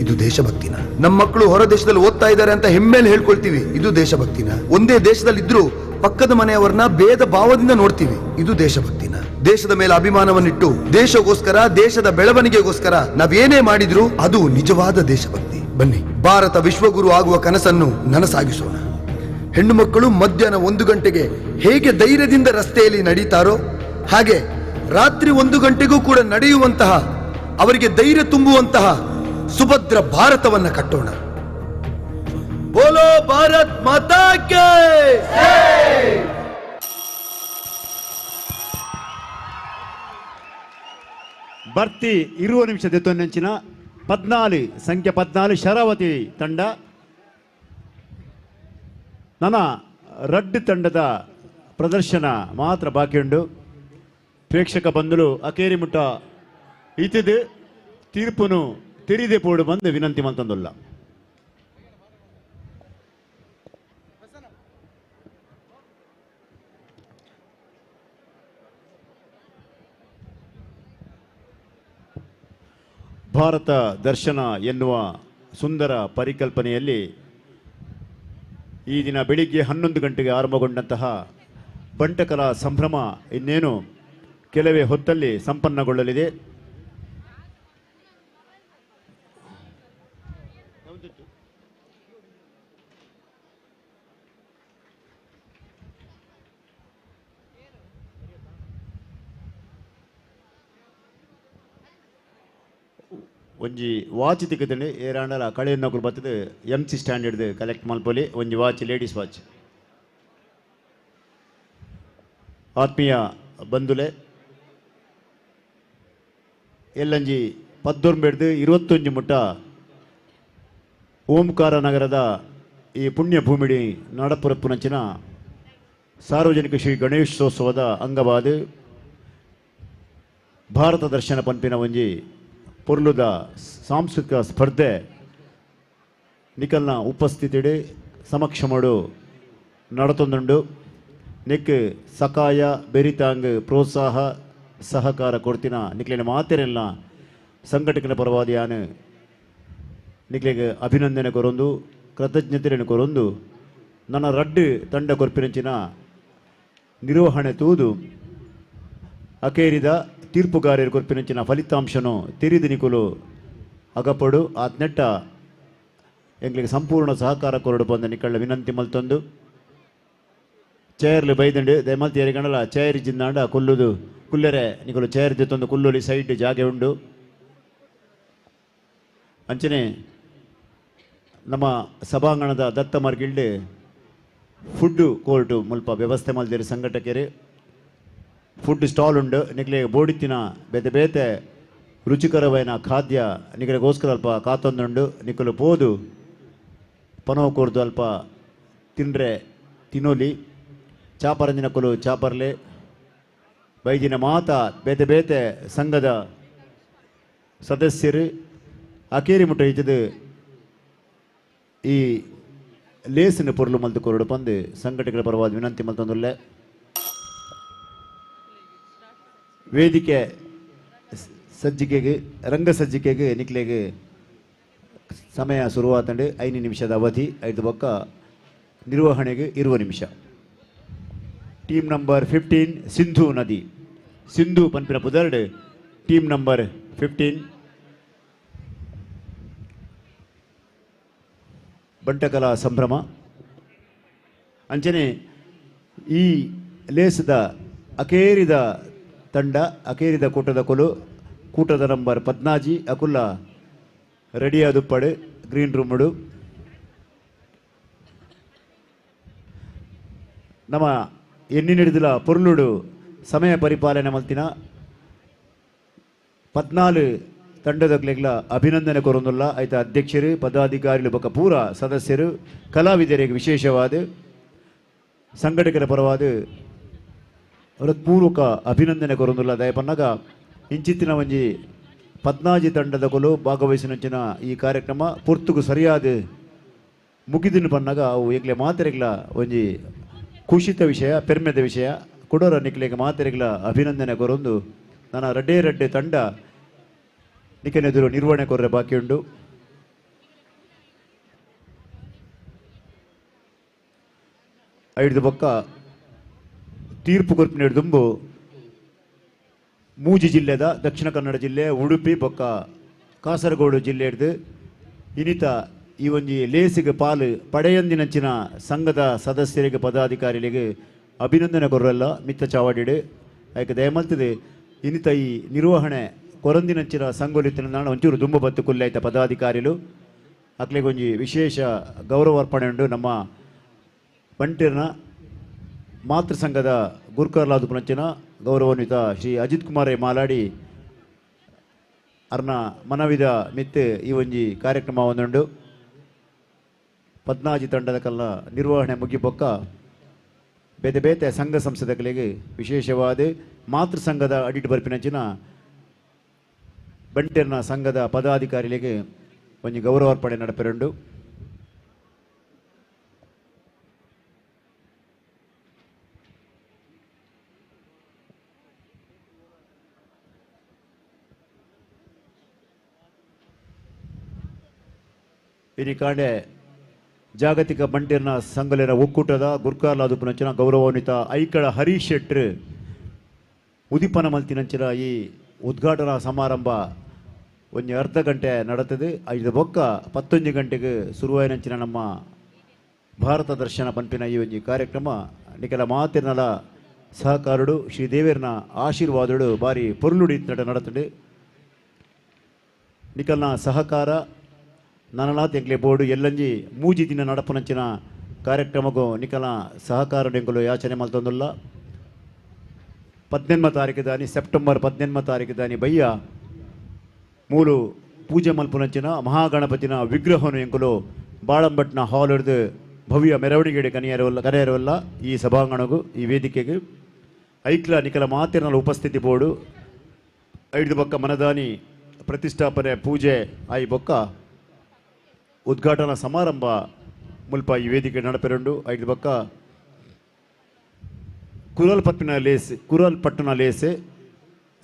ಇದು ದೇಶಭಕ್ತಿನ? ನಮ್ಮ ಮಕ್ಕಳು ಹೊರ ದೇಶದಲ್ಲಿ ಓದ್ತಾ ಇದ್ದಾರೆ ಅಂತ ಹೆಮ್ಮೇಲೆ ಹೇಳ್ಕೊಳ್ತೀವಿ, ಇದು ದೇಶಭಕ್ತಿನ? ಒಂದೇ ದೇಶದಲ್ಲಿದ್ರು ಪಕ್ಕದ ಮನೆಯವರನ್ನ ಭೇದ ಭಾವದಿಂದ ನೋಡ್ತೀವಿ, ಇದು ದೇಶಭಕ್ತಿನ? ದೇಶದ ಮೇಲೆ ಅಭಿಮಾನವನ್ನಿಟ್ಟು ದೇಶಗೋಸ್ಕರ, ದೇಶದ ಬೆಳವಣಿಗೆಗೋಸ್ಕರ ನಾವೇನೇ ಮಾಡಿದ್ರು ಅದು ನಿಜವಾದ ದೇಶಭಕ್ತಿ. ಬನ್ನಿ, ಭಾರತ ವಿಶ್ವಗುರು ಆಗುವ ಕನಸನ್ನು ನನಸಾಗಿಸೋಣ. ಹೆಣ್ಣು ಮಕ್ಕಳು ಮಧ್ಯಾಹ್ನ 1 ಗಂಟೆಗೆ ಹೇಗೆ ಧೈರ್ಯದಿಂದ ರಸ್ತೆಯಲ್ಲಿ ನಡೀತಾರೋ ಹಾಗೆ ರಾತ್ರಿ 1 ಗಂಟೆಗೂ ಕೂಡ ನಡೆಯುವಂತಹ, ಅವರಿಗೆ ಧೈರ್ಯ ತುಂಬುವಂತಹ ಸುಭದ್ರ ಭಾರತವನ್ನ ಕಟ್ಟೋಣ. ಬೋಲೋ ಭಾರತ್ ಮಾತಾ ಕೇ ಜೈ. ಬರ್ತಿ 20 ನಿಮಿಷದ ತೊಂದಂಚಿನ 14 ಸಂಖ್ಯೆ 14 ಶರಾವತಿ ತಂಡ ನನ್ನ ರಡ್ಡು ತಂಡದ ಪ್ರದರ್ಶನ ಮಾತ್ರ ಬಾಕಿ ಉಂಡು. ಪ್ರೇಕ್ಷಕ ಬಂಧುಲು ಅಕೇರಿಮುಟ್ಟ ಇತಿದು ತೀರ್ಪುನು ತೆರಿದೆ ಪೋಡು ಬಂದು ವಿನಂತಿ ಮಂತಂದುಲ್ಲ. ಭಾರತ ದರ್ಶನ ಎನ್ನುವ ಸುಂದರ ಪರಿಕಲ್ಪನೆಯಲ್ಲಿ ಈ ದಿನ ಬೆಳಿಗ್ಗೆ 11 ಗಂಟೆಗೆ ಆರಂಭಗೊಂಡಂತಹ ಬಂಟಕಲಾ ಸಂಭ್ರಮ ಇನ್ನೇನು ಕೆಲವೇ ಹೊತ್ತಲ್ಲಿ ಸಂಪನ್ನಗೊಳ್ಳಲಿದೆ. ಒಂಜಿ ವಾಚ್ ತಿಕ್ಕುತ್ತಂಡೆ ಏರಾಂಡಲ ಕಳೆಯನ್ನೊಕುಲು ಬತ್ತದು ಎಮ್ ಸಿ ಸ್ಟ್ಯಾಂಡ್ ಹಿಡ್ದು ಕಲೆಕ್ಟ್ ಮಲ್ಪೊಲಿ ಒಂಜಿ ವಾಚ್, ಲೇಡೀಸ್ ವಾಚ್. ಆತ್ಮೀಯ ಬಂಧುಲೆ, ಎಲ್ಲಂಜಿ 19 21 ಮುಟ್ಟ ಓಂಕಾರ ನಗರದ ಈ ಪುಣ್ಯ ಭೂಮಿಡಿ ನಾಡಪುರಪ್ಪುನಂಚಿನ ಸಾರ್ವಜನಿಕ ಶ್ರೀ ಗಣೇಶೋತ್ಸವದ ಅಂಗವಾದ ಭಾರತ ದರ್ಶನ ಪಂಪಿನ ಒಂಜಿ ಪೊರ್ಲುದ ಸಾಂಸ್ಕೃತಿಕ ಸ್ಪರ್ಧೆ ನಿಕಲ್ನ ಉಪಸ್ಥಿತಿಡೆ ಸಮಕ್ಷಮಡು ನಡತೊಂದುಂಡು. ನಿಕ್ ಸಕಾಯ ಬೆರಿತಾಂಗ್ ಪ್ರೋತ್ಸಾಹ ಸಹಕಾರ ಕೊಡ್ತಿನ ನಿಕ್ಲಿನ ಮಾತೆರೆಲ್ಲ ಸಂಘಟಕನ ಪರವಾದಿಯಾನ ನಿಕ್ಲಿಗೆ ಅಭಿನಂದನೆ ಕೊರೊಂದು ಕೃತಜ್ಞತೆಯನ್ನು ಕೊರೊಂದು ನನ್ನ ರಡ್ಡು ತಂಡ ಕೊರ್ಪಿನಂಚಿನ ನಿರ್ವಹಣೆ ತೂದು ಅಕೇರಿದ ತೀರ್ಪುಗಾರರು ಕೊರ್ಪಿನಂಚಿನ ಫಲಿತಾಂಶನು ತೆರಿದು ನಿಕುಲು ಅಗಪಡು ಆತ್ನೆಟ್ಟ ಎಂಗ್ಲಿಗೆ ಸಂಪೂರ್ಣ ಸಹಕಾರ ಕೊರಡು ಬಂದ ನಿಕ್ಕಳ್ಳ ವಿನಂತಿ ಮಲ್ತೊಂದು. ಚೇರ್ಲು ಬೈದಂಡು ದಯಮಲ್ತಿ ಎರಿಗಂಡಲ ಚೇರ್ ಜಿಂದಾಂಡ ಕುಲ್ಲುದು ಕುಲ್ಲೆರೆ ನಿಕುಲು ಚೇರ್ ಜೊತ್ತೊಂದು ಕುಲ್ಲುಲಿ ಸೈಡ್ ಜಾಗೆ ಉಂಡು. ಅಂಚನೆ ನಮ್ಮ ಸಭಾಂಗಣದ ದತ್ತ ಮಾರ್ಗಿಲ್ಡ್ ಫುಡ್ ಕೋರ್ಟ್ ಮುಲ್ಪ ವ್ಯವಸ್ಥೆ ಮಲ್ದಿರು ಸಂಘಟಕರು. ಫುಡ್ ಸ್ಟಾಲ್ ಉಂಡು, ನಿಕ್ಲೆ ಬೋಡಿತ್ತಿನ ಬೇತೆ ಬೇತೆ ರುಚಿಕರವೈನ ಖಾದ್ಯ ನಿಕಲೆಗೋಸ್ಕರ ಅಲ್ಪ ಕಾತೊಂದುಂಡು. ನಿಕಲು ಪೋದು ಪನವು ಕೊರ್ದು ಅಲ್ಪ ತಿಂಡ್ರೆ ತಿನ್ನೋಲಿ. ಚಾಪರಂಜಿನಕುಲು ಚಾಪರ್ಲೆ ಬೈದಿನ ಮಾತ ಬೇತೆ ಬೇತೆ ಸಂಘದ ಸದಸ್ಯರು ಅಕೇರಿ ಮುಟ್ಟ ಇದ್ದದು ಈ ಲೇಸಿನ ಪೊರ್ಲು ಮಲ್ತು ಕೊರಡು ಪಂದು ಸಂಘಟಕರ ಪರವಾದ ವಿನಂತಿ ಮಲ್ತೊಂದುಲ್ಲೆ. ವೇದಿಕೆ ಸಜ್ಜಿಕೆಗೆ ರಂಗ ಸಜ್ಜಿಕೆಗೆ ನಿಕ್ಲೆಗೆ ಸಮಯ ಶುರುವಾತಂಡು 5 ನಿಮಿಷದ ಅವಧಿ, 5 ಬೊಕ್ಕ ನಿರ್ವಹಣೆಗೆ 20 ನಿಮಿಷ. ಟೀಮ್ ನಂಬರ್ 15 ಸಿಂಧು ನದಿ, ಸಿಂಧು ಪನ್ಪಿನ ಪುದರ್ಡ್ ಟೀಮ್ ನಂಬರ್ 15 ಬಂಟಕಲಾ ಸಂಭ್ರಮ. ಅಂಚನೆ ಈ ಲೇಸದ ಅಕೇರಿದ ತಂಡ ಅಕೇರಿದ ಕೂಟದ ಕೊಲು ಕೂಟದ ನಂಬರ್ 14 ಅಕುಲ್ಲ ರೆಡಿಯಾದುಪ್ಪಡು ಗ್ರೀನ್ ರೂಮುಡು. ನಮ್ಮ ಎನ್ನಿನಿಡಿದಿಲ ಪೊರ್ಲುಡು ಸಮಯ ಪರಿಪಾಲನೆ ಮಲ್ತಿನ 14 ತಂಡದಕ್ಲೆಗ್ಲ ಅಭಿನಂದನೆ ಕೊರೊಂದುಲ್ಲ. ಐತ ಅಧ್ಯಕ್ಷರು, ಪದಾಧಿಕಾರಿಗಳು ಬೊಕ್ಕ ಪೂರ ಸದಸ್ಯರು, ಕಲಾವಿದರಿಗೆ ವಿಶೇಷವಾದ ಸಂಘಟಕರ ಪರವಾದ ಹೃತ್ಪೂರ್ವಕ ಅಭಿನಂದನೆ ಕೊರೊಂದುಲ್ಲ. ದಯಪನ್ನಾಗ ಇಂಚಿತ್ತಿನ ಒಂಜಿ 14 ತಂಡದ ಕೊಲು ಭಾಗವಹಿಸಿನಂಚಿನ ಈ ಕಾರ್ಯಕ್ರಮ ಪೊರ್ತುಗು ಸರಿಯಾದ ಮುಗಿದಿನ ಪನ್ನಾಗ ಅವು ಎಂಗ್ಲೆ ಮಾತೆರೆಗ್ಲ ಒಂಜಿ ಖುಷಿತ ವಿಷಯ, ಪೆರ್ಮೆದ ವಿಷಯ. ಕೊಡೋರ ನಿಕ್ಲೆಗೆ ಮಾತೆರೆಗ್ಲ ಅಭಿನಂದನೆ ಕೊರೊಂದು ನನ್ನ ರಡ್ಡೇ ರಡ್ಡೆ ತಂಡ ನಿಕನೆದುರು ನಿರ್ವಹಣೆ ಕೊರ್ರೆ ಬಾಕಿ ಉಂಡು. ಐದು ಬೊಕ್ಕ ತೀರ್ಪು ಕೊರ್ಪಿನ ದುಂಬು ಮೂಜಿ ಜಿಲ್ಲೆದ ದಕ್ಷಿಣ ಕನ್ನಡ ಜಿಲ್ಲೆ, ಉಡುಪಿ ಬೊಕ್ಕ ಕಾಸರಗೋಡು ಜಿಲ್ಲೆ ಹಿಡ್ದು ಇನ್ನಿತ ಈ ಒಂಜಿ ಲೇಸಿಗೆ ಪಾಲು ಪಡೆಯಂದಿನಂಚಿನ ಸಂಘದ ಸದಸ್ಯರಿಗೆ ಪದಾಧಿಕಾರಿಗಳಿಗೆ ಅಭಿನಂದನೆ ಕೊರಲ್ಲ ಮಿತ್ತ ಚಾವಡಿಡು ಆಯ್ಕೆ ದಯಮಲ್ತದೆ. ಇನ್ನಿತ ಈ ನಿರ್ವಹಣೆ ಕೊರಂದಿನಂಚಿನ ಸಂಗೊಲಿತ್ತಿನ ಒಂಚೂರು ದುಂಬು ಬತ್ತು ಕುಲ್ಲೆ ಆಯ್ತ ಪದಾಧಿಕಾರಿಲು ಅಕ್ಲೆಗೊಂಜಿ ವಿಶೇಷ ಗೌರವಾರ್ಪಣೆ ಉಂಡು. ನಮ್ಮ ಬಂಟಿರ್ನ ಮಾತೃ ಸಂಘದ ಗುರ್ಕರ್ಲಾದು ಪುನಂಚಿನ ಗೌರವಾನ್ವಿತ ಶ್ರೀ ಅಜಿತ್ ಕುಮಾರ್ ಮಾಲಾಡಿ ಅರ್ನ ಮನವಿದ ಮಿತ್ತು ಈ ಒಂಜಿ ಕಾರ್ಯಕ್ರಮ ಒಂದುಂಡು. 14 ತಂಡದ ಕಲ್ಲ ನಿರ್ವಹಣೆ ಮುಗಿಬೊಕ್ಕ ಬೇತೆ ಬೇತೆ ಸಂಘ ಸಂಸ್ಥೆಗಳಿಗೆ ವಿಶೇಷವಾದ ಮಾತೃ ಸಂಘದ ಅಡಿಟ್ ಬರ್ಪಿನಂಚಿನ ಬಂಟೆರ್ನ ಸಂಘದ ಪದಾಧಿಕಾರಿಗಳಿಗೆ ಒಂಜಿ ಗೌರವಾರ್ಪಣೆ ನಡಪೆರುಂಡು. ಇನಿ ಕಾಂಡೆ ಜಾಗತಿಕ ಬಂಟೆರ್ನ ಸಂಘಲೆರ ಒಕ್ಕೂಟದ ಗುರ್ಕಾರ್ಲಾದು ಪುನಂಚಿನ ಗೌರವಾನ್ವಿತ ಐಕಳ ಹರೀಶ್ ಶೆಟ್ರು ಉದಿಪನ ಮಲ್ತಿನಂಚಿನ ಈ ಉದ್ಘಾಟನಾ ಸಮಾರಂಭ ಒಂಜಿ ಅರ್ಧ ಗಂಟೆ ನಡತದೆ. ಐದು ಬೊಕ್ಕ 11 ಗಂಟೆಗೆ ಶುರುವಾಯಿನಂಚಿನ ನಮ್ಮ ಭಾರತ ದರ್ಶನ ಪಂಪಿನ ಈ ಒಂಜಿ ಕಾರ್ಯಕ್ರಮ ನಿಕಲ ಮಾತಿರ್ನಲ ಸಹಕಾರುಡು ಶ್ರೀ ದೇವೇರ್ನ ಆಶೀರ್ವಾದಡು ಬಾರಿ ಪೊರ್ಲುಡಿ ನಡತದೆ. ನಿಕಲ್ನ ಸಹಕಾರ ನನನಾಥ್ ಎಂಕ್ಲೆ ಬೋರ್ಡು ಎಲ್ಲಂಜಿ ಮೂಜಿ ದಿನ ನಡಪುನಂಚಿನ ಕಾರ್ಯಕ್ರಮಕ್ಕೂ ನಿಕಲ ಸಹಕಾರ ಎಂಕುಲು ಯಾಚನೆ ಮಲ್ತೊಂದುಲ್ಲ. 18 ತಾರೀಕು ದಾನಿ ಸೆಪ್ಟೆಂಬರ್ 18 ತಾರೀಕು ದಾನಿ ಬಯ್ಯ ಮೂಲು ಪೂಜೆ ಮಲ್ಪುನಂಚಿನ ಮಹಾಗಣಪತಿನ ವಿಗ್ರಹನು ಎಂಕುಲು ಬಾಳಂಬಟ್ನ ಹಾಲ್ ಹಿಡಿದು ಭವ್ಯ ಮೆರವಣಿಗೆ ಕನೆಯರವಲ್ಲ ಈ ಸಭಾಂಗಣಗೂ ಈ ವೇದಿಕೆಗೆ ಐಕ್ಲ ನಿಕಲ ಮಾತಿನ ಉಪಸ್ಥಿತಿ ಬೋರ್ಡು. ಐದು ಬೊಕ್ಕ ಮನದಾನಿ ಪ್ರತಿಷ್ಠಾಪನೆ ಪೂಜೆ ಆಯಿ ಬೊಕ್ಕ ಉದ್ಘಾಟನಾ ಸಮಾರಂಭ ಮುಲ್ಪ ಈ ವೇದಿಕೆ ನಡಪೆರುಂಡು. ಐದು ಬೊಕ್ಕ ಕುರಲ್ ಪಟ್ಟಣ ಲೇಸು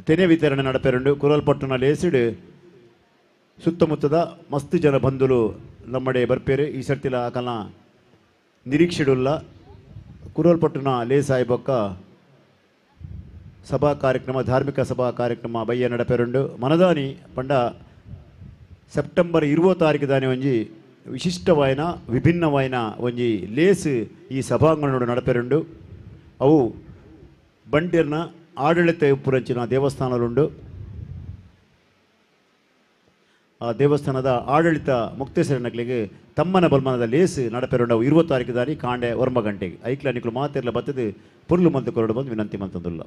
ತೆನೆ ವಿತರಣೆ ನಡಪೆರುಂಡು. ಕುರಲ್ ಪಟ್ಟಣ ಲೇಸಿಡು ಸುತ್ತಮುತ್ತದ ಮಸ್ತ್ ಜನ ಬಂಧುಲು ನಮ್ಮಡೆ ಬರ್ಪೇರು. ಈ ಸರ್ತಿಲ ಆಕನ ನಿರೀಕ್ಷೆಡುಲ್ಲ. ಕುರಲ್ ಪಟ್ಟಣ ಲೇಸಾಯಿ ಬೊಕ್ಕ ಸಭಾ ಕಾರ್ಯಕ್ರಮ ಧಾರ್ಮಿಕ ಸಭಾ ಕಾರ್ಯಕ್ರಮ ಬಯ್ಯ ನಡಪೆರುಂಡು. ಮನದಾನಿ ಪಂಡ ಸೆಪ್ಟೆಂಬರ್ 20 ತಾರೀಕು ದಾನಿ ಒಂಜಿ ವಿಶಿಷ್ಟವಾಯಿನ ವಿಭಿನ್ನವಾಯಿನ ಒಂಜಿ ಲೇಸ್ ಈ ಸಭಾಂಗಣಡು ನಡಪೆರುಂಡು. ಅವು ಬಂಟೆರ್ನ ಆಡಳಿತ ಉಪ್ಪುರಂಚಿನ ದೇವಸ್ಥಾನಲುಂಡು. ದೇವಸ್ಥಾನದ ಆಡಳಿತ ಮುಕ್ತೇಶ್ವರನಕ್ಲಿಗೆ ತಮ್ಮನ ಬಲ್ಮನದ ಲೇಸ್ ನಡಪೆರುಂಡವು 20 ತಾರೀಕು ದಾರಿ ಕಾಂಡೆ 9 ಗಂಟೆಗೆ ಐಕ್ಲ ನಿಕ್ಲು ಮಾತೆರ್ಲ ಬತ್ತದು ಪುರ್ಲು ಮಂತು ಕೊರಡು ಬಂದು ವಿನಂತಿ ಮಂತಂದುಲ್ಲ.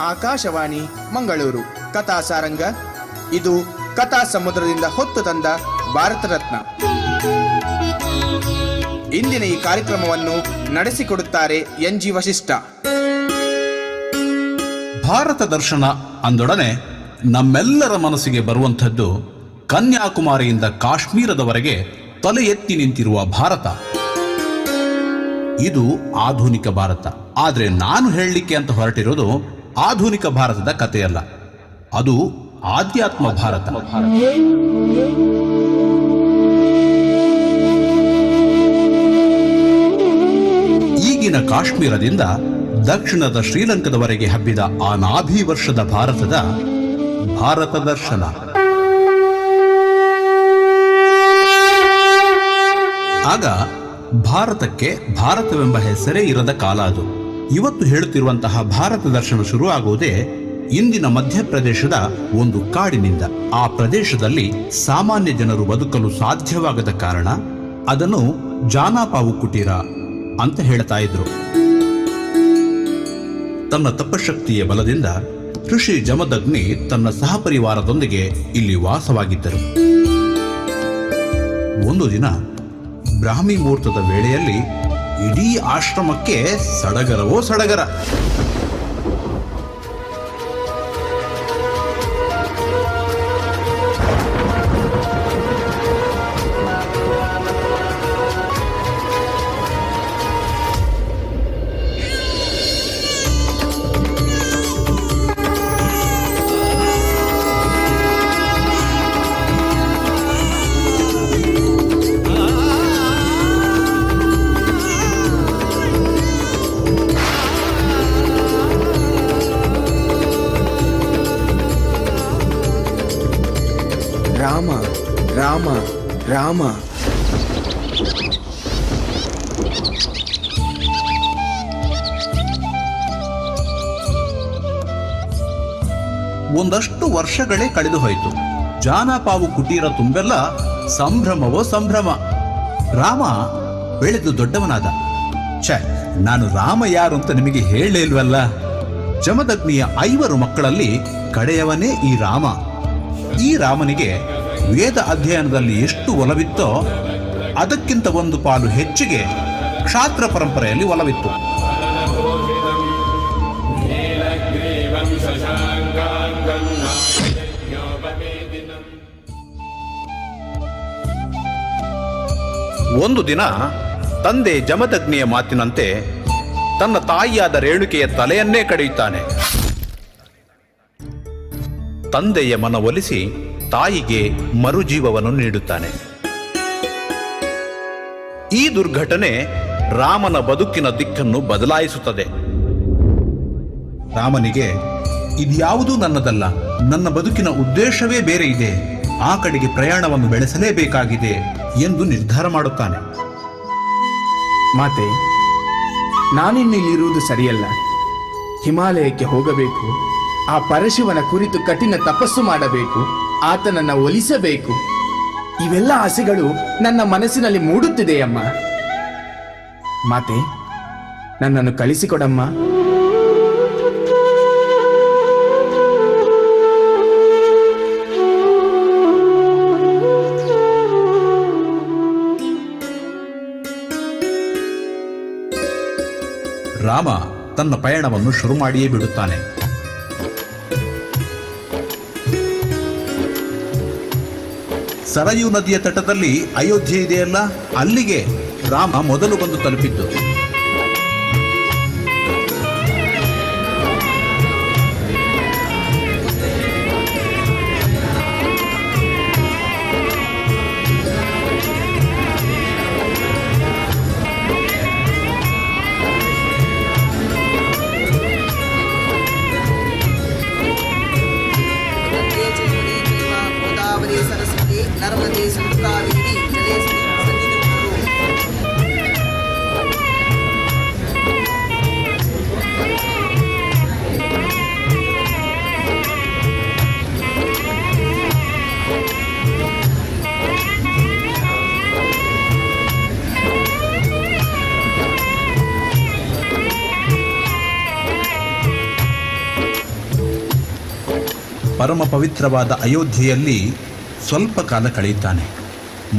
ಆಕಾಶವಾಣಿ ಮಂಗಳೂರು ಕಥಾ ಸಾರಂಗ. ಇದು ಕಥಾ ಸಮುದ್ರದಿಂದ ಹೊತ್ತು ತಂದ ಭಾರತ ರತ್ನ. ಇಂದಿನ ಈ ಕಾರ್ಯಕ್ರಮವನ್ನು ನಡೆಸಿಕೊಡುತ್ತಾರೆ ಎನ್ ಜಿ ವಶಿಷ್ಠ. ಭಾರತ ದರ್ಶನ ಅಂದೊಡನೆ ನಮ್ಮೆಲ್ಲರ ಮನಸ್ಸಿಗೆ ಬರುವಂಥದ್ದು ಕನ್ಯಾಕುಮಾರಿಯಿಂದ ಕಾಶ್ಮೀರದವರೆಗೆ ತಲೆ ಎತ್ತಿ ನಿಂತಿರುವ ಭಾರತ. ಇದು ಆಧುನಿಕ ಭಾರತ. ಆದರೆ ನಾನು ಹೇಳಲಿಕ್ಕೆ ಅಂತ ಹೊರಟಿರೋದು ಆಧುನಿಕ ಭಾರತದ ಕಥೆಯಲ್ಲ, ಅದು ಆಧ್ಯಾತ್ಮ ಭಾರತ. ಈಗಿನ ಕಾಶ್ಮೀರದಿಂದ ದಕ್ಷಿಣದ ಶ್ರೀಲಂಕಾದವರೆಗೆ ಹಬ್ಬಿದ ಆ ನಾಭಿ ವರ್ಷದ ಭಾರತದ ಭಾರತ ದರ್ಶನ. ಆಗ ಭಾರತಕ್ಕೆ ಭಾರತವೆಂಬ ಹೆಸರೇ ಇರದ ಕಾಲ ಅದು. ಇವತ್ತು ಹೇಳುತ್ತಿರುವಂತಹ ಭಾರತ ದರ್ಶನ ಶುರುವಾಗುವುದೇ ಇಂದಿನ ಮಧ್ಯಪ್ರದೇಶದ ಒಂದು ಕಾಡಿನಿಂದ. ಆ ಪ್ರದೇಶದಲ್ಲಿ ಸಾಮಾನ್ಯ ಜನರು ಬದುಕಲು ಸಾಧ್ಯವಾಗದ ಕಾರಣ ಅದನ್ನು ಜಾನಾಪಾವು ಕುಟೀರ ಅಂತ ಹೇಳ್ತಾ ಇದ್ರು. ತನ್ನ ತಪಶಕ್ತಿಯ ಬಲದಿಂದ ಋಷಿ ಜಮದಗ್ನಿ ತನ್ನ ಸಹಪರಿವಾರದೊಂದಿಗೆ ಇಲ್ಲಿ ವಾಸವಾಗಿದ್ದರು. ಒಂದು ದಿನ ಬ್ರಾಹ್ಮಿ ಮುಹೂರ್ತದ ವೇಳೆಯಲ್ಲಿ ಇಡೀ ಆಶ್ರಮಕ್ಕೆ ಸಡಗರವೋ ಸಡಗರ. ರಾಮ ರಾಮ ರಾಮ. ಒಂದಷ್ಟು ವರ್ಷಗಳೇ ಕಳೆದು ಹೋಯಿತು. ಜಾನಪಾವು ಕುಟೀರ ತುಂಬೆಲ್ಲ ಸಂಭ್ರಮವೋ ಸಂಭ್ರಮ. ರಾಮ ಬೆಳೆದು ದೊಡ್ಡವನಾದ. ಛೆ, ನಾನು ರಾಮ ಯಾರು ಅಂತ ನಿಮಗೆ ಹೇಳಲೇ ಇಲ್ವಲ್ಲ. ಜಮದಗ್ನಿಯ 5 ಮಕ್ಕಳಲ್ಲಿ ಕಡೆಯವನೇ ಈ ರಾಮ. ಈ ರಾಮನಿಗೆ ವೇದ ಅಧ್ಯಯನದಲ್ಲಿ ಎಷ್ಟು ಒಲವಿತ್ತೋ ಅದಕ್ಕಿಂತ ಒಂದು ಪಾಲು ಹೆಚ್ಚಿಗೆ ಕ್ಷಾತ್ರ ಪರಂಪರೆಯಲ್ಲಿ ಒಲವಿತ್ತು. ಒಂದು ದಿನ ತಂದೆ ಜಮದಗ್ನಿಯ ಮಾತಿನಂತೆ ತನ್ನ ತಾಯಿಯಾದ ರೇಣುಕೆಯ ತಲೆಯನ್ನೇ ಕಡಿಯುತ್ತಾನೆ. ತಂದೆಯ ಮನವೊಲಿಸಿ ತಾಯಿಗೆ ಮರುಜೀವವನ್ನು ನೀಡುತ್ತಾನೆ. ಈ ದುರ್ಘಟನೆ ರಾಮನ ಬದುಕಿನ ದಿಕ್ಕನ್ನು ಬದಲಾಯಿಸುತ್ತದೆ. ರಾಮನಿಗೆ ಇದ್ಯಾವುದೂ ನನ್ನದಲ್ಲ, ನನ್ನ ಬದುಕಿನ ಉದ್ದೇಶವೇ ಬೇರೆ ಇದೆ, ಆ ಕಡೆಗೆ ಪ್ರಯಾಣವನ್ನು ಬೆಳೆಸಲೇಬೇಕಾಗಿದೆ ಎಂದು ನಿರ್ಧಾರ ಮಾಡುತ್ತಾನೆ. ಮಾತೆ, ನಾನಿನ್ನಿಲ್ಲಿರುವುದು ಸರಿಯಲ್ಲ. ಹಿಮಾಲಯಕ್ಕೆ ಹೋಗಬೇಕು. ಆ ಪರಶಿವನ ಕುರಿತು ಕಠಿಣ ತಪಸ್ಸು ಮಾಡಬೇಕು. ಆತನನ್ನ ಒಲಿಸಬೇಕು. ಇವೆಲ್ಲ ಆಸೆಗಳು ನನ್ನ ಮನಸ್ಸಿನಲ್ಲಿ ಮೂಡುತ್ತಿದೆಯಮ್ಮ. ಮಾತೆ, ನನ್ನನ್ನು ಕಳಿಸಿಕೊಡಮ್ಮ. ರಾಮ ತನ್ನ ಪಯಣವನ್ನು ಶುರು ಮಾಡಿಯೇ ಬಿಡುತ್ತಾನೆ. ಸರಯೂ ನದಿಯ ತಟದಲ್ಲಿ ಅಯೋಧ್ಯೆ ಇದೆಯಲ್ಲ, ಅಲ್ಲಿಗೆ ರಾಮ ಮೊದಲು ಬಂದು ತಲುಪಿದ್ದು. ವರದೆ ಕಾವೇರಿ ಜಲೇಸ್ಮಿನ್ ಸನ್ನಿಧಿಂ ಕುರು. ಪರಮ ಪವಿತ್ರವಾದ ಅಯೋಧ್ಯೆಯಲ್ಲಿ ಸ್ವಲ್ಪ ಕಾಲ ಕಳೆಯುತ್ತಾನೆ.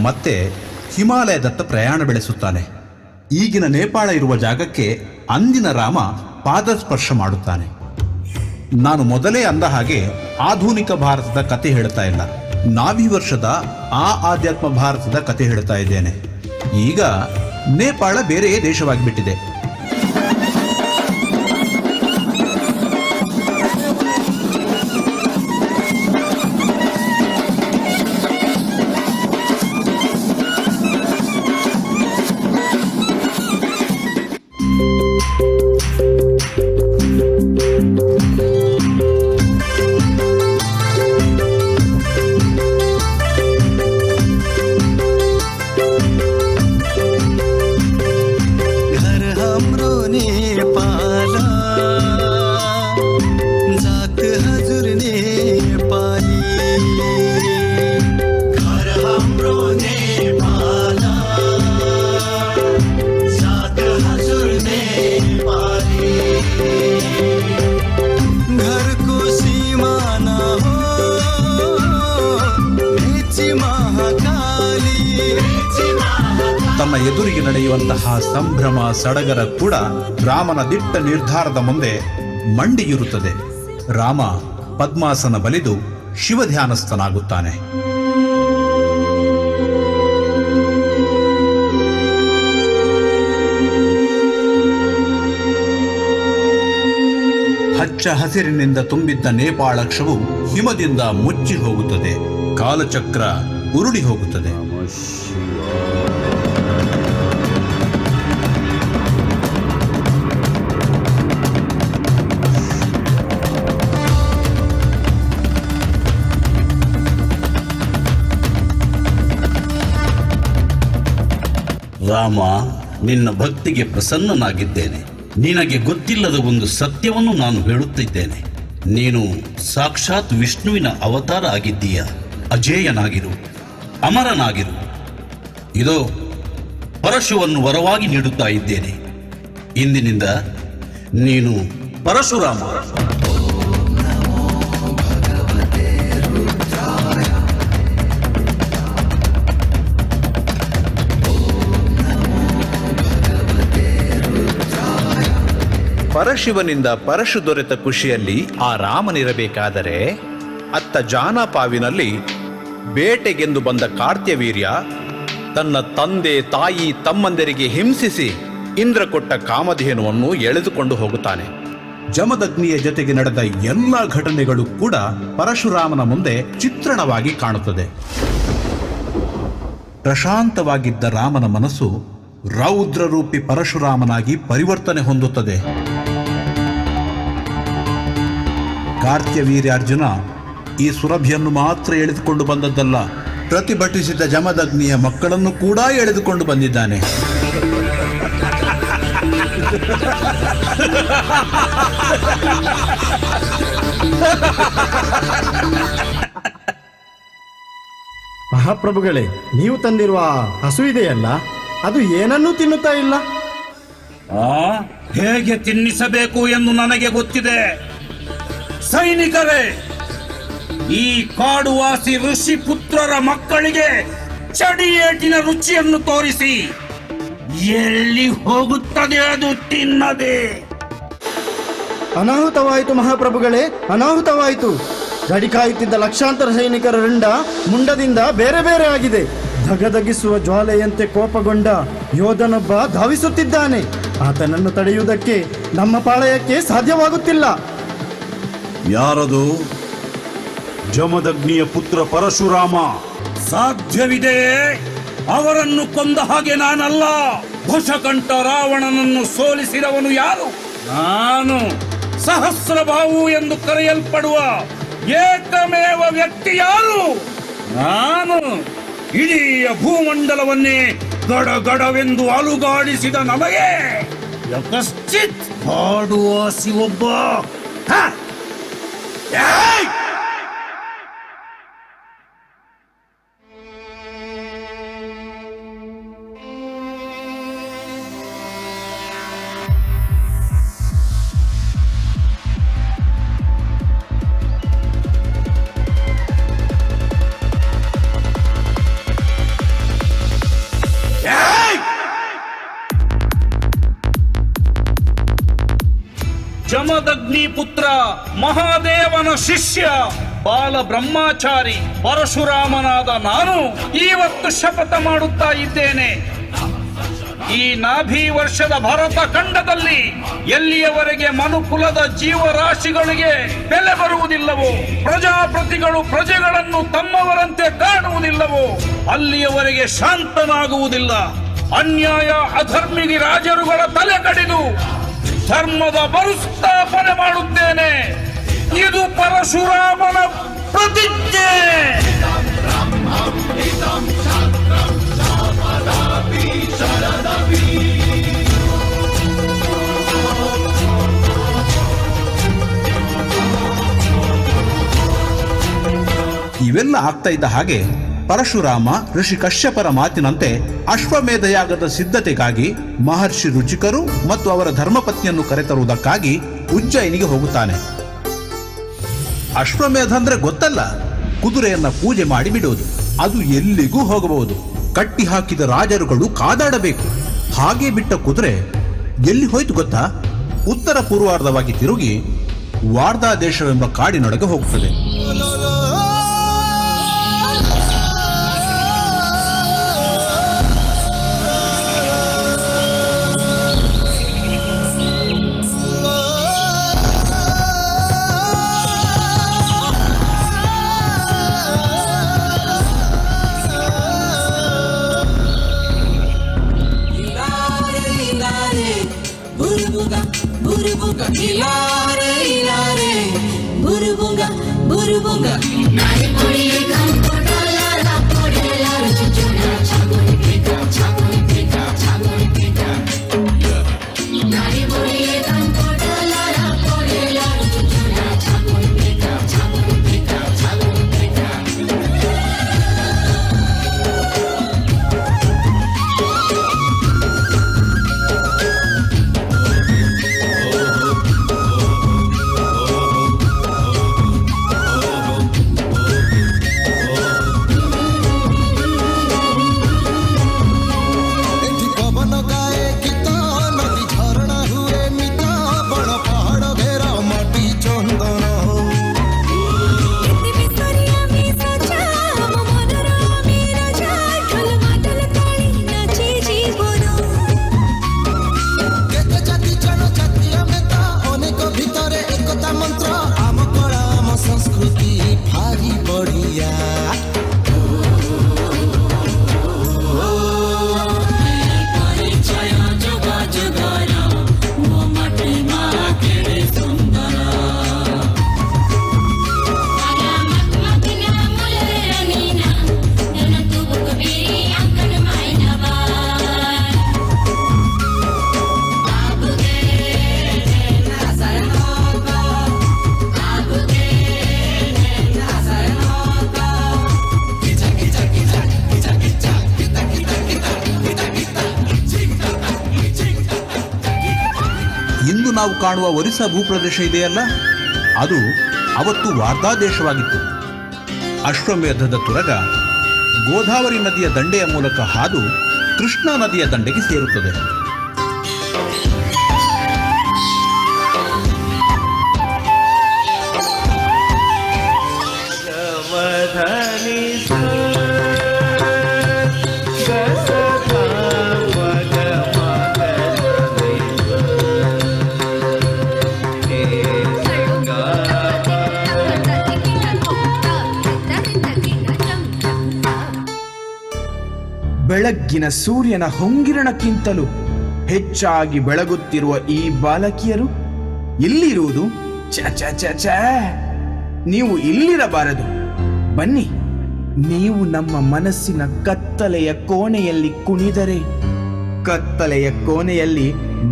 ಮತ್ತೆ ಹಿಮಾಲಯದತ್ತ ಪ್ರಯಾಣ ಬೆಳೆಸುತ್ತಾನೆ. ಈಗಿನ ನೇಪಾಳ ಇರುವ ಜಾಗಕ್ಕೆ ಅಂದಿನ ರಾಮ ಪಾದಸ್ಪರ್ಶ ಮಾಡುತ್ತಾನೆ. ನಾನು ಮೊದಲೇ ಅಂದ ಹಾಗೆ ಆಧುನಿಕ ಭಾರತದ ಕತೆ ಹೇಳ್ತಾ ಇಲ್ಲ, ನಾಭಿ ವರ್ಷದ ಆ ಆಧ್ಯಾತ್ಮ ಭಾರತದ ಕತೆ ಹೇಳ್ತಾ ಇದ್ದೇನೆ. ಈಗ ನೇಪಾಳ ಬೇರೆಯೇ ದೇಶವಾಗಿಬಿಟ್ಟಿದೆ. घर हाम्रो नेपाल, जात हजुर नेपाली। घर हाम्रो नेपाल, जात हजुर नेपाली। घरको सीमाना हो मेची महाकाली। ತನ್ನ ಎದುರಿಗೆ ನಡೆಯುವಂತಹ ಸಂಭ್ರಮ ಸಡಗರ ಕೂಡ ರಾಮನ ದಿಟ್ಟ ನಿರ್ಧಾರದ ಮುಂದೆ ಮಂಡಿಯಿರುತ್ತದೆ. ರಾಮ ಪದ್ಮಾಸನ ಬಲಿದು ಶಿವಧ್ಯಾನಸ್ಥನಾಗುತ್ತಾನೆ. ಹಚ್ಚ ಹಸಿರಿನಿಂದ ತುಂಬಿದ್ದ ನೇಪಾಳಕ್ಷವು ಹಿಮದಿಂದ ಮುಚ್ಚಿ ಹೋಗುತ್ತದೆ. ಕಾಲಚಕ್ರ ಉರುಳಿ ಹೋಗುತ್ತದೆ. ರಾಮ, ನಿನ್ನ ಭಕ್ತಿಗೆ ಪ್ರಸನ್ನನಾಗಿದ್ದೇನೆ. ನಿನಗೆ ಗೊತ್ತಿಲ್ಲದ ಒಂದು ಸತ್ಯವನ್ನು ನಾನು ಹೇಳುತ್ತಿದ್ದೇನೆ. ನೀನು ಸಾಕ್ಷಾತ್ ವಿಷ್ಣುವಿನ ಅವತಾರ ಆಗಿದ್ದೀಯ. ಅಜೇಯನಾಗಿರು, ಅಮರನಾಗಿರು. ಇದೋ ಪರಶುವನ್ನು ವರವಾಗಿ ನೀಡುತ್ತಾ ಇದ್ದೇನೆ. ಇಂದಿನಿಂದ ನೀನು ಪರಶುರಾಮ. ಪರಶಿವನಿಂದ ಪರಶು ದೊರೆತ ಖುಷಿಯಲ್ಲಿ ಆ ರಾಮನಿರಬೇಕಾದರೆ ಅತ್ತ ಜಾನಪಾವಿನಲ್ಲಿ ಬೇಟೆಗೆಂದು ಬಂದ ಕಾರ್ತ್ಯವೀರ್ಯ ತನ್ನ ತಂದೆ ತಾಯಿ ತಮ್ಮಂದಿರಿಗೆ ಹಿಂಸಿಸಿ ಇಂದ್ರ ಕೊಟ್ಟ ಕಾಮಧೇನುವನ್ನು ಎಳೆದುಕೊಂಡು ಹೋಗುತ್ತಾನೆ. ಜಮದಗ್ನಿಯ ಜೊತೆಗೆ ನಡೆದ ಎಲ್ಲ ಘಟನೆಗಳು ಕೂಡ ಪರಶುರಾಮನ ಮುಂದೆ ಚಿತ್ರಣವಾಗಿ ಕಾಣುತ್ತದೆ. ಪ್ರಶಾಂತವಾಗಿದ್ದ ರಾಮನ ಮನಸ್ಸು ರೌದ್ರರೂಪಿ ಪರಶುರಾಮನಾಗಿ ಪರಿವರ್ತನೆ ಹೊಂದುತ್ತದೆ. ಕಾರ್ತ್ಯವೀರ್ಯಾರ್ಜುನ ಈ ಸುರಭಿಯನ್ನು ಮಾತ್ರ ಎಳೆದುಕೊಂಡು ಬಂದದ್ದಲ್ಲ, ಪ್ರತಿಭಟಿಸಿದ ಜಮದಗ್ನಿಯ ಮಕ್ಕಳನ್ನು ಕೂಡ ಎಳೆದುಕೊಂಡು ಬಂದಿದ್ದಾನೆ. ಮಹಾಪ್ರಭುಗಳೇ, ನೀವು ತಂದಿರುವ ಹಸು ಇದೆಯಲ್ಲ, ಅದು ಏನನ್ನೂ ತಿನ್ನುತ್ತಾ ಇಲ್ಲ. ಹೇಗೆ ತಿನ್ನಿಸಬೇಕು ಎಂದು ನನಗೆ ಗೊತ್ತಿದೆ. ಸೈನಿಕರೇ, ಈ ಕಾಡುವಾಸಿ ಋಷಿ ಪುತ್ರರ ಮಕ್ಕಳಿಗೆ ಚಡಿಯೇಟಿನ ರುಚಿಯನ್ನು ತೋರಿಸಿ. ಎಲ್ಲಿ ಹೋಗುತ್ತದೆ ಅದು ತಿನ್ನದೆ? ಅನಾಹುತವಾಯಿತು ಮಹಾಪ್ರಭುಗಳೇ, ಅನಾಹುತವಾಯಿತು. ಗಡಿ ಕಾಯುತ್ತಿದ್ದ ಲಕ್ಷಾಂತರ ಸೈನಿಕರ ರುಂಡ ಮುಂಡದಿಂದ ಬೇರೆ ಬೇರೆ ಆಗಿದೆ. ಧಗಧಗಿಸುವ ಜ್ವಾಲೆಯಂತೆ ಕೋಪಗೊಂಡ ಯೋಧನೊಬ್ಬ ಧಾವಿಸುತ್ತಿದ್ದಾನೆ. ಆತನನ್ನು ತಡೆಯುವುದಕ್ಕೆ ನಮ್ಮ ಪಾಳಯಕ್ಕೆ ಸಾಧ್ಯವಾಗುತ್ತಿಲ್ಲ. ಯಾರದು? ಜಮದಗ್ನಿಯ ಪುತ್ರ ಪರಶುರಾಮ. ಸಾಧ್ಯವಿದೆಯೇ? ಅವರನ್ನು ಕೊಂದ ಹಾಗೆ ನಾನಲ್ಲ. ಭುಷಕಂಠ ರಾವಣನನ್ನು ಸೋಲಿಸಿದವನು ಯಾರು? ನಾನು. ಸಹಸ್ರಬಾಹು ಎಂದು ಕರೆಯಲ್ಪಡುವ ಏಕಮೇವ ವ್ಯಕ್ತಿ ಯಾರು? ನಾನು. ಇಡೀ ಭೂಮಂಡಲವನ್ನೇ ಗಡಗಡವೆಂದು ಅಲುಗಾಡಿಸಿದ ನಮಗೆ ಯಕಶ್ಚಿತ್ ಹಾಡುವಾಸಿ ಒಬ್ಬ. ಜಮದಗ್ನಿ ಪುತ್ರ ಮಹಾದೇವನ ಶಿಷ್ಯ ಬಾಲ ಬ್ರಹ್ಮಚಾರಿ ಪರಶುರಾಮನಾದ ನಾನು ಇವತ್ತು ಶಪಥ ಮಾಡುತ್ತಾ ಇದ್ದೇನೆ. ಈ ನಾಭಿ ವರ್ಷದ ಭರತ ಖಂಡದಲ್ಲಿ ಎಲ್ಲಿಯವರೆಗೆ ಮನುಕುಲದ ಜೀವರಾಶಿಗಳಿಗೆ ಬೆಲೆ ಬರುವುದಿಲ್ಲವೋ, ಪ್ರಜಾಪ್ರತಿಗಳು ಪ್ರಜೆಗಳನ್ನು ತಮ್ಮವರಂತೆ ಕಾಣುವುದಿಲ್ಲವೋ, ಅಲ್ಲಿಯವರೆಗೆ ಶಾಂತನಾಗುವುದಿಲ್ಲ. ಅನ್ಯಾಯ ಅಧರ್ಮಿಗೆ ರಾಜರುಗಳ ತಲೆ ಕಡಿದು ಧರ್ಮದ ಮರುಸ್ಥಾಪನೆ ಮಾಡುತ್ತೇನೆ. ಇದು ಪರಶುರಾಮನ ಪ್ರತಿಜ್ಞೆ. ಇವೆಲ್ಲ ಆಗ್ತಾ ಇದ್ದ ಹಾಗೆ ಪರಶುರಾಮ ಋಷಿ ಕಶ್ಯಪರ ಮಾತಿನಂತೆ ಅಶ್ವಮೇಧಯಾಗದ ಸಿದ್ಧತೆಗಾಗಿ ಮಹರ್ಷಿ ರುಚಿಕರು ಮತ್ತು ಅವರ ಧರ್ಮಪತ್ನಿಯನ್ನು ಕರೆತರುವುದಕ್ಕಾಗಿ ಉಜ್ಜಯಿನಿಗೆ ಹೋಗುತ್ತಾನೆ. ಅಶ್ವಮೇಧ ಅಂದ್ರೆ ಗೊತ್ತಲ್ಲ, ಕುದುರೆಯನ್ನ ಪೂಜೆ ಮಾಡಿ ಬಿಡುವುದು. ಅದು ಎಲ್ಲಿಗೂ ಹೋಗಬಹುದು. ಕಟ್ಟಿ ಹಾಕಿದ ರಾಜರುಗಳು ಕಾದಾಡಬೇಕು. ಹಾಗೆ ಬಿಟ್ಟ ಕುದುರೆ ಎಲ್ಲಿ ಹೋಯ್ತು ಗೊತ್ತಾ? ಉತ್ತರ ಪೂರ್ವಾರ್ಧವಾಗಿ ತಿರುಗಿ ವಾರ್ಧಾ ದೇಶವೆಂಬ ಕಾಡಿನೊಳಗೆ ಹೋಗುತ್ತದೆ. ಇಂದು ನಾವು ಕಾಣುವ ಒರಿಸ್ಸಾ ಭೂಪ್ರದೇಶ ಇದೆಯಲ್ಲ, ಅದು ಅವತ್ತು ವಾರ್ಧಾ ದೇಶವಾಗಿತ್ತು. ಅಶ್ವಮೇಧದ ತುರಗ ಗೋದಾವರಿ ನದಿಯ ದಂಡೆಯ ಮೂಲಕ ಹಾದು ಕೃಷ್ಣಾ ನದಿಯ ದಂಡೆಗೆ ಸೇರುತ್ತದೆ. ಬೆಳಗ್ಗಿನ ಸೂರ್ಯನ ಹೊಂಗಿರಣಕ್ಕಿಂತಲೂ ಹೆಚ್ಚಾಗಿ ಬೆಳಗುತ್ತಿರುವ ಈ ಬಾಲಕಿಯರು ಎಲ್ಲಿರುವುದು? ಚ ಚ ಚ ಚ, ನೀವು ಇಲ್ಲಿರಬಾರದು. ಬನ್ನಿ, ನೀವು ನಮ್ಮ ಮನಸ್ಸಿನ ಕತ್ತಲೆಯ ಕೋಣೆಯಲ್ಲಿ ಕುಣಿದರೆ ಕತ್ತಲೆಯ ಕೋಣೆಯಲ್ಲಿ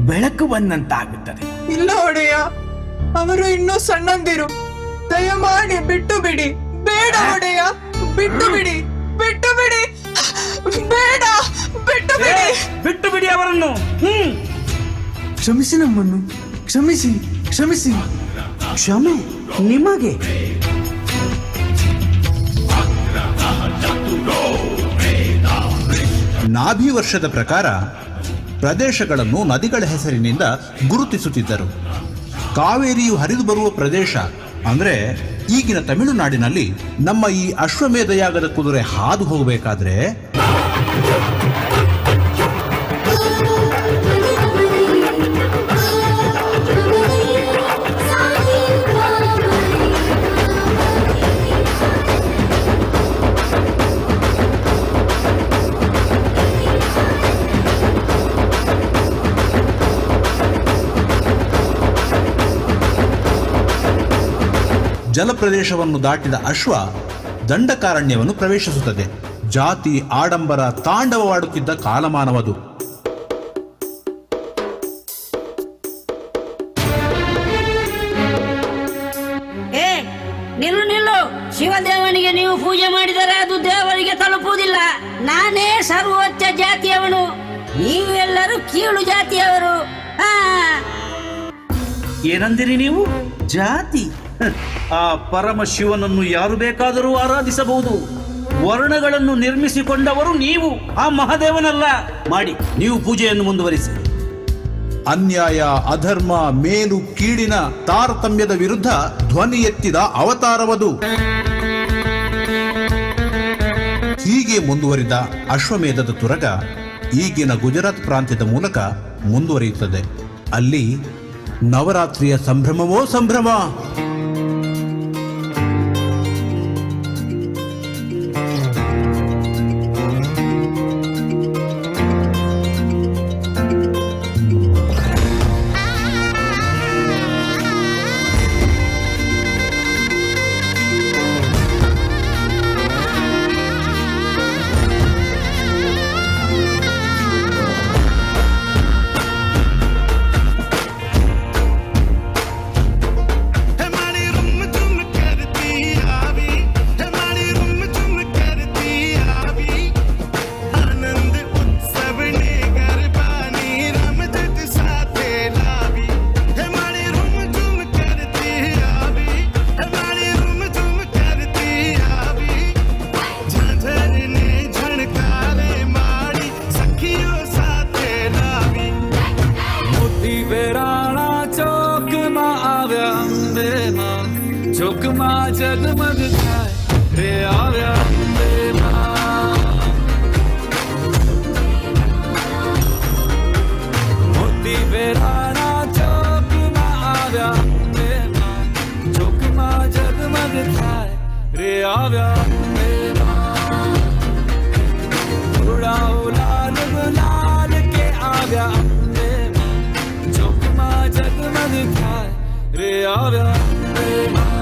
ಬೆಳಕು ಬಂದಂತಾಗುತ್ತದೆ. ಇಲ್ಲ ಒಡೆಯ, ಅವರು ಇನ್ನೂ ಸಣ್ಣಂದಿರು, ದಯಮಾಡಿ ಬಿಟ್ಟು ಬಿಡಿ. ಬೇಡ ಒಡೆಯ, ಬಿಟ್ಟು ಬಿಡಿ, ಬಿಟ್ಟು ಬಿಡಿ, ಬೇಡ, ಬಿಟ್ಟು ಬಿಡಿ, ಬಿಟ್ಟು ಬಿಡಿ ಅವರನ್ನು. ಕ್ಷಮಿಸಿ ನಮ್ಮನ್ನು, ಕ್ಷಮಿಸಿ, ಕ್ಷಮಿಸಿ. ಕ್ಷಮೆ ನಿಮಗೆ. ನಾಭಿ ವರ್ಷದ ಪ್ರಕಾರ ಪ್ರದೇಶಗಳನ್ನು ನದಿಗಳ ಹೆಸರಿನಿಂದ ಗುರುತಿಸುತ್ತಿದ್ದರು. ಕಾವೇರಿಯು ಹರಿದು ಬರುವ ಪ್ರದೇಶ ಅಂದರೆ ಈಗಿನ ತಮಿಳುನಾಡಿನಲ್ಲಿ ನಮ್ಮ ಈ ಅಶ್ವಮೇಧ ಯಾಗದ ಕುದುರೆ ಹಾದು ಹೋಗಬೇಕಾದ್ರೆ ಜಲಪ್ರದೇಶವನ್ನು ದಾಟಿದ ಅಶ್ವ ದಂಡಕಾರಣ್ಯವನ್ನು ಪ್ರವೇಶಿಸುತ್ತದೆ. ಜಾತಿ ಆಡಂಬರ ತಾಂಡವವಾಡುತ್ತಿದ್ದ ಕಾಲಮಾನವದು. ಏ ನಿಲ್ಲು ನಿಲ್ಲು, ಶಿವದೇವನಿಗೆ ನೀವು ಪೂಜೆ ಮಾಡಿದರೆ ಅದು ದೇವರಿಗೆ ತಲುಪುವುದಿಲ್ಲ. ನಾನೇ ಸರ್ವೋಚ್ಚ ಜಾತಿಯವನು, ನೀವೆಲ್ಲರೂ ಕೀಳು ಜಾತಿಯವರು. ಏನಂದಿರಿ ನೀವು? ಜಾತಿ? ಆ ಪರಮಶಿವನನ್ನು ಯಾರು ಬೇಕಾದರೂ ಆರಾಧಿಸಬಹುದು. ವರ್ಣಗಳನ್ನು ನಿರ್ಮಿಸಿಕೊಂಡವರು ನೀವು, ಆ ಮಹಾದೇವನಲ್ಲ. ಮಾಡಿ ನೀವು ಪೂಜೆಯನ್ನು ಮುಂದುವರಿಸಿ. ಅನ್ಯಾಯ, ಅಧರ್ಮ, ಮೇಲು ಕೀಳಿನ ತಾರತಮ್ಯದ ವಿರುದ್ಧ ಧ್ವನಿ ಎತ್ತಿದ ಅವತಾರವದು. ಹೀಗೆ ಮುಂದುವರಿದ ಅಶ್ವಮೇಧದ ತುರಗ ಈಗಿನ ಗುಜರಾತ್ ಪ್ರಾಂತ್ಯದ ಮೂಲಕ ಮುಂದುವರಿಯುತ್ತದೆ. ಅಲ್ಲಿ ನವರಾತ್ರಿಯ ಸಂಭ್ರಮವೋ ಸಂಭ್ರಮ. જગમગ થાય રે આવ્યા અંબે માં. મોતી વેરાણા ચોકમાં આવ્યા અંબે માં, ચોકમાં જગમગ થાય રે આવ્યા અંબે માં. ઉડાવ લાલ ગુલાલ કે આવ્યા અંબે માં, ચોકમાં જગમગ થાય રે આવ્યા અંબે માં.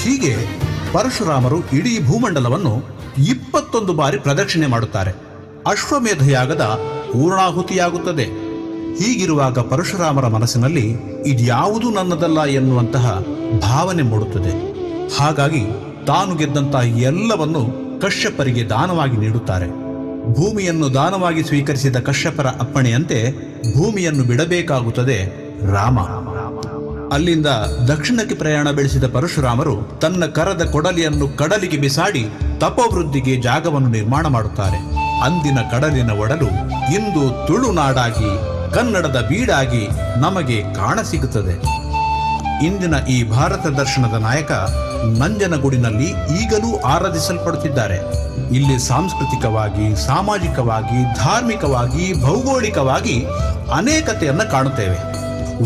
ಹೀಗೆ ಪರಶುರಾಮರು ಇಡೀ ಭೂಮಂಡಲವನ್ನು 21 ಬಾರಿ ಪ್ರದಕ್ಷಿಣೆ ಮಾಡುತ್ತಾರೆ. ಅಶ್ವಮೇಧ ಯಾಗದ ಪೂರ್ಣಾಹುತಿಯಾಗುತ್ತದೆ. ಹೀಗಿರುವಾಗ ಪರಶುರಾಮರ ಮನಸ್ಸಿನಲ್ಲಿ ಇದ್ಯಾವುದೂ ನನ್ನದಲ್ಲ ಎನ್ನುವಂತಹ ಭಾವನೆ ಮೂಡುತ್ತದೆ. ಹಾಗಾಗಿ ತಾನು ಗೆದ್ದಂತಹ ಎಲ್ಲವನ್ನು ಕಶ್ಯಪರಿಗೆ ದಾನವಾಗಿ ನೀಡುತ್ತಾರೆ. ಭೂಮಿಯನ್ನು ದಾನವಾಗಿ ಸ್ವೀಕರಿಸಿದ ಕಶ್ಯಪರ ಅಪ್ಪಣೆಯಂತೆ ಭೂಮಿಯನ್ನು ಬಿಡಬೇಕಾಗುತ್ತದೆ ರಾಮ. ಅಲ್ಲಿಂದ ದಕ್ಷಿಣಕ್ಕೆ ಪ್ರಯಾಣ ಬೆಳೆಸಿದ ಪರಶುರಾಮರು ತನ್ನ ಕರದ ಕೊಡಲಿಯನ್ನು ಕಡಲಿಗೆ ಬಿಸಾಡಿ ತಪೋವೃದ್ಧಿಗೆ ಜಾಗವನ್ನು ನಿರ್ಮಾಣ ಮಾಡುತ್ತಾರೆ. ಅಂದಿನ ಕಡಲಿನ ಒಡಲು ಇಂದು ತುಳುನಾಡಾಗಿ, ಕನ್ನಡದ ಬೀಡಾಗಿ ನಮಗೆ ಕಾಣಸಿಗುತ್ತದೆ. ಇಂದಿನ ಈ ಭಾರತ ದರ್ಶನದ ನಾಯಕ ನಂಜನಗೂಡಿನಲ್ಲಿ ಈಗಲೂ ಆರಾಧಿಸಲ್ಪಡುತ್ತಿದ್ದಾರೆ. ಇಲ್ಲಿ ಸಾಂಸ್ಕೃತಿಕವಾಗಿ, ಸಾಮಾಜಿಕವಾಗಿ, ಧಾರ್ಮಿಕವಾಗಿ, ಭೌಗೋಳಿಕವಾಗಿ ಅನೇಕತೆಯನ್ನು ಕಾಣುತ್ತೇವೆ.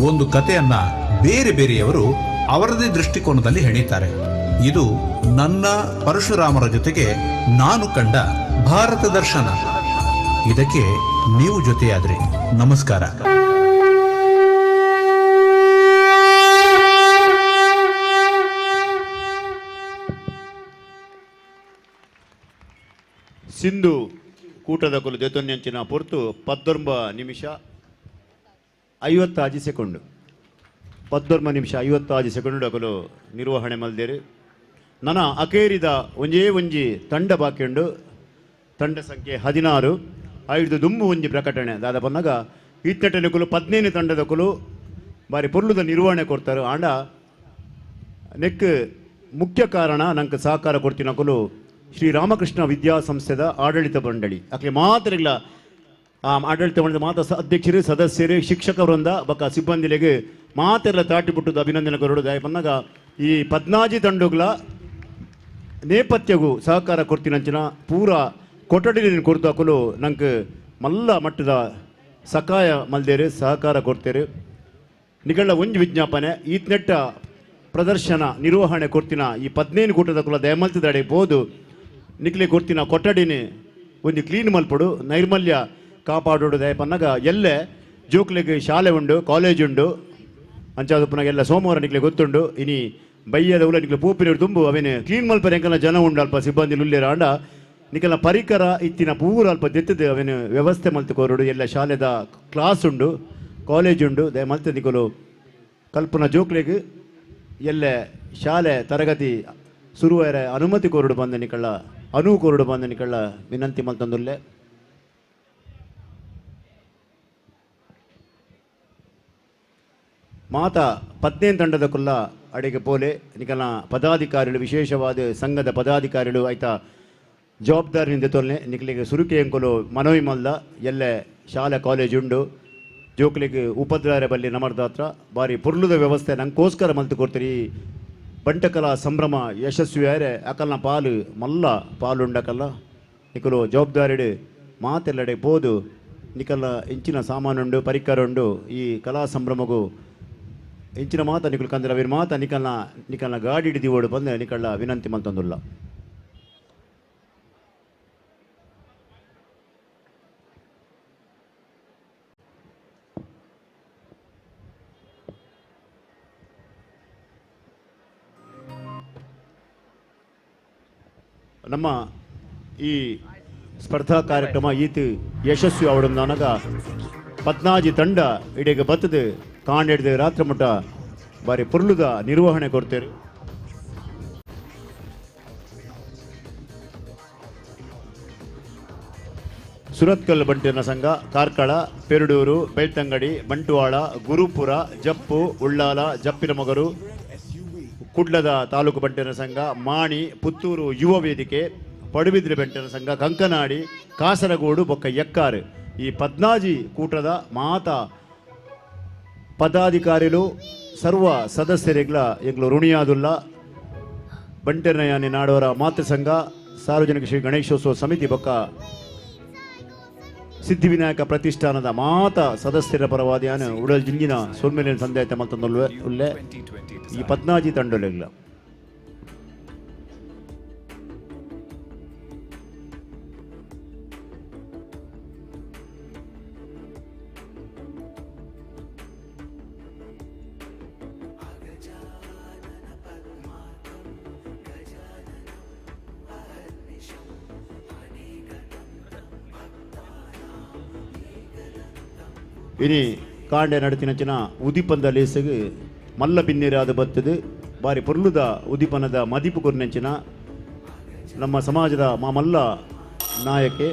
ಒಂದು ಕಥೆಯನ್ನ ಬೇರೆ ಬೇರೆಯವರು ಅವರದೇ ದೃಷ್ಟಿಕೋನದಲ್ಲಿ ಹೆಣೀತಾರೆ. ಇದು ನನ್ನ ಪರಶುರಾಮರ ಜೊತೆಗೆ ನಾನು ಕಂಡ ಭಾರತ ದರ್ಶನ. ಇದಕ್ಕೆ ನೀವು ಜೊತೆಯಾದ್ರಿ. ನಮಸ್ಕಾರ. ಸಿಂಧು ಕೂಟದ ಕುಲು ಜೊತೊನ್ಯಂಚಿನ ಪೊರ್ತು 19 ನಿಮಿಷ 56 ಸೆಕೆಂಡು. 19 ನಿಮಿಷ 56 ಸೆಕೆಂಡು ಅಕಲು ನಿರ್ವಹಣೆ ಮಲ್ದೇರು. ನನ ಅಕೇರಿದ ಒಂಜೇ ಒಂಜಿ ತಂಡ ಬಾಕಿಯುಂಡು. ತಂಡ ಸಂಖ್ಯೆ 16. ಐದು ದುಂಬು ಒಂಜಿ ಪ್ರಕಟಣೆ ದಾದ ಪನ್ನಗ ಈತ್ನೆಟನಕುಲು 15 ತಂಡದಕುಲು ಬಾರಿ ಪೊರ್ಲುದ ನಿರ್ವಹಣೆ ಕೊಡ್ತಾರೆ. ಆಂಡ ನೆಕ್ ಮುಖ್ಯ ಕಾರಣ ನಂಗೆ ಸಹಕಾರ ಕೊಡ್ತಿನಕುಲು ಶ್ರೀ ರಾಮಕೃಷ್ಣ ವಿದ್ಯಾಸಂಸ್ಥೆದ ಆಡಳಿತ ಮಂಡಳಿ. ಅಕ್ಲೆ ಮಾತ್ರ ಇಲ್ಲ ಆ ಆಡಳಿತ ಮಂಡಳಿ ಮಾತ್ರ ಅಧ್ಯಕ್ಷರು, ಸದಸ್ಯರು, ಶಿಕ್ಷಕ ವೃಂದ ಬಕ್ಕ ಸಿಬ್ಬಂದಿಲೆಗೆ ಮಾತೆಲ್ಲ ತಾಟಿ ಬಿಟ್ಟದ್ದು ಅಭಿನಂದನೆ ಕೊರಡು. ದಾಯ ಪನ್ನಗ ಈ 14 ತಂಡುಗಳ ನೇಪಥ್ಯಗೂ ಸಹಕಾರ ಕೊಡ್ತಿನಂಚಿನ ಪೂರ ಕೊಠಡಿನ ಕೊರತು ಹಾಕಲು ನಂಗೆ ಮಲ್ಲ ಮಟ್ಟದ ಸಕಾಯ ಮಲ್ದೇರು, ಸಹಕಾರ ಕೊಡ್ತೇರು. ನಿಗಳ ಒಂಜಿ ವಿಜ್ಞಾಪನೆ ಈತ್ನೆಟ್ಟ ಪ್ರದರ್ಶನ ನಿರ್ವಹಣೆ ಕೊಡ್ತಿನ ಈ 15 ಕೂಟದ ಕುಲ ದಯಮಲ್ತದಡೆ ಪೋದು ನಿಕ್ಲೆ ಕೊಡ್ತಿನ ಕೊಠಡಿನಿ ಒಂದು ಕ್ಲೀನ್ ಮಲ್ಪಡು, ನೈರ್ಮಲ್ಯ ಕಾಪಾಡೋಡು. ದಯಪನ್ನಾಗ ಎಲ್ಲೆ ಜೋಕ್ಲೆಗೆ ಶಾಲೆ ಉಂಡು, ಕಾಲೇಜ್ ಉಂಡು, ಅಂಚಾದಪ್ಪನಾಗ ಎಲ್ಲ ಸೋಮವಾರ ನಿಕ್ಲೆ ಗೊತ್ತುಂಡು. ಇನಿ ಬಯ್ಯದ ಉಲ್ಲ ನಿಕ್ಲೆ ಪೂಪಿನ ತುಂಬು ಅವೇನು ಕ್ಲೀನ್ ಮಲ್ಪರೆ ಎಂಕಲ್ನ ಜನ ಉಂಡು, ಅಲ್ಪ ಸಿಬ್ಬಂದಿ ಉಲ್ಲೇರ. ಆಂಡ ನಿಕಲ್ನ ಪರಿಕರ ಇತ್ತಿನ ಪೂರ ಅಲ್ಪ ದೆತ್ತದು ಅವೇನು ವ್ಯವಸ್ಥೆ ಮಲ್ತು ಕೋರಡು. ಎಲ್ಲ ಶಾಲೆದ ಕ್ಲಾಸ್ ಉಂಡು, ಕಾಲೇಜ್ ಉಂಡು. ದಯ ಮಲ್ತ ನಿಕಲು ಕಲ್ಪನಾ ಜೋಕ್ಲೆಗ್ ಎಲ್ಲೆ ಶಾಲೆ ತರಗತಿ ಸುರುವರೆ ಅನುಮತಿ ಕೋರಡು ಬಂದ ನಿಕಳ್ಳ ಅನುವು ಕೋರಡು ಬಂದ ನಿಕಳ್ಳ ವಿನಂತಿ ಮಲ್ತಂದುಲ್ಲೆ. ಮಾತಾ 15 ತಂಡದ ಕುಲ್ಲ ಅಡಿಗೆ ಪೋಲೆ ನಿಕಲ್ನ ಪದಾಧಿಕಾರಿಗಳು, ವಿಶೇಷವಾದ ಸಂಘದ ಪದಾಧಿಕಾರಿಗಳು ಆಯ್ತಾ ಜವಾಬ್ದಾರಿಯಿಂದ ತೊಲ್ನೆ ನಿಕಲಿಗೆ ಸುರುಕೆ ಅಂಕಲು ಮನವಿ ಮಲ್ದ. ಎಲ್ಲೆ ಶಾಲೆ ಕಾಲೇಜ್ ಉಂಡು, ಜೋಕ್ಲಿಗೆ ಉಪದ್ರಾರ ಬಲ್ಲಿ ನಮರ್ದಾತ್ರ ಬಾರಿ ಪೊರ್ಲುದ ವ್ಯವಸ್ಥೆ ನಂಗೋಸ್ಕರ ಮಲ್ತು ಕೊಡ್ತೀರಿ. ಬಂಟಕಲಾ ಸಂಭ್ರಮ ಯಶಸ್ವಿಯಾರೆ ಅಕಲ್ನ ಪಾಲು ಮಲ್ಲ ಪಾಲುಂಡಕಲ್ಲ ನಿಕಲು ಜವಾಬ್ದಾರಿಡು ಮಾತೆಲ್ಲಡೆ ಪೋದು ನಿಕಲ್ನ ಇಂಚಿನ ಸಾಮಾನುಂಡು, ಪರಿಕರ ಉಂಡು. ಈ ಕಲಾ ಸಂಭ್ರಮಗೂ ಇಂಚಿನ ಮಾತ ನಿಕಲು ಕಂದ್ರೆ ಅವಿರ್ ಮಾತ ನಿಕಲ್ನ ನಿಕಲ್ನ ಗಾಡಿ ಹಿಡಿದಿವೋಡು ಬಂದು ನಿಕಳ್ಳ ವಿನಂತಿ ಮಲ್ತಂದುಲ್ಲ. ನಮ್ಮ ಈ ಸ್ಪರ್ಧಾ ಕಾರ್ಯಕ್ರಮ ಈತ ಯಶಸ್ವಿ ಅವಡಂದನಗ 14 ತಂಡ ಇಡೀಗ ಬತ್ತದು ಕಾಂಡೆಡ್ದು ರಾತ್ರಿ ಮುಟ್ಟ ಬಾರಿ ಪೊರ್ಲುದ ನಿರ್ವಹಣೆ ಕೊಡ್ತೇವೆ. ಸುರತ್ಕಲ್ ಬಂಟಿನ ಸಂಘ, ಕಾರ್ಕಳ, ಪೆರಡೂರು, ಬೆಳ್ತಂಗಡಿ, ಬಂಟ್ವಾಳ, ಗುರುಪುರ, ಜಪ್ಪು, ಉಳ್ಳಾಲ, ಜಪ್ಪಿನಮೊಗರು, ಕುಡ್ಲದ ತಾಲೂಕು ಬಂಟಿನ ಸಂಘ, ಮಾಣಿ, ಪುತ್ತೂರು ಯುವ ವೇದಿಕೆ, ಪಡುಬಿದ್ರೆ ಬಂಟಿನ ಸಂಘ, ಕಂಕನಾಡಿ, ಕಾಸರಗೋಡು, ಬೊಕ್ಕ ಎಕ್ಕಾರು ಈ 14 ಕೂಟದ ಮಾತಾ ಪದಾಧಿಕಾರಿಗಳು ಸರ್ವ ಸದಸ್ಯರಿಗಳ ಎಂಗ್ಲು ಋಣಿಯಾದುಲ್ಲ. ಬಂಟೆನಯಾನಿ ನಾಡೋರ ಮಾತೃ ಸಂಘ, ಸಾರ್ವಜನಿಕ ಶ್ರೀ ಗಣೇಶೋತ್ಸವ ಸಮಿತಿ ಬೊಕ್ಕ ಸಿದ್ಧಿವಿನಾಯಕ ಪ್ರತಿಷ್ಠಾನದ ಮಾತಾ ಸದಸ್ಯರ ಪರವಾದಿಯಾನ ಉಡಲ್ ಜಿಂಜಿನ ಸೊಲ್ಮೇಲಿನ ಸಂದೇಹ ಮಲ್ತಂದುಲ್ವೆ ಉಲ್ಲೆ ಈ 14 ತಂಡೊಲೆಗ್ಲ. ಇನಿ ಕಾಂಡೆ ನಡತಿನಂಚಿನ ಉದಿಪಂದ ಲೇಸಗು ಮಲ್ಲ ಬಿನ್ನಿರಾದ ಬತ್ತದು ಬಾರಿ ಪೊರ್ಲುದ ಉದಿಪನದ ಮದಿಪು ಕೊರ್ನೆಂಚಿನ ನಮ್ಮ ಸಮಾಜದ ಮಾಮಲ್ಲ ನಾಯಕೆ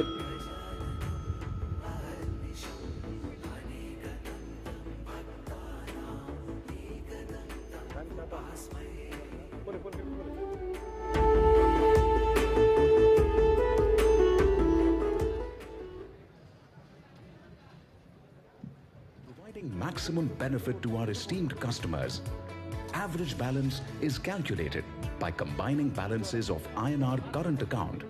Maximum benefit to our esteemed customers. Average balance is calculated by combining balances of INR current account,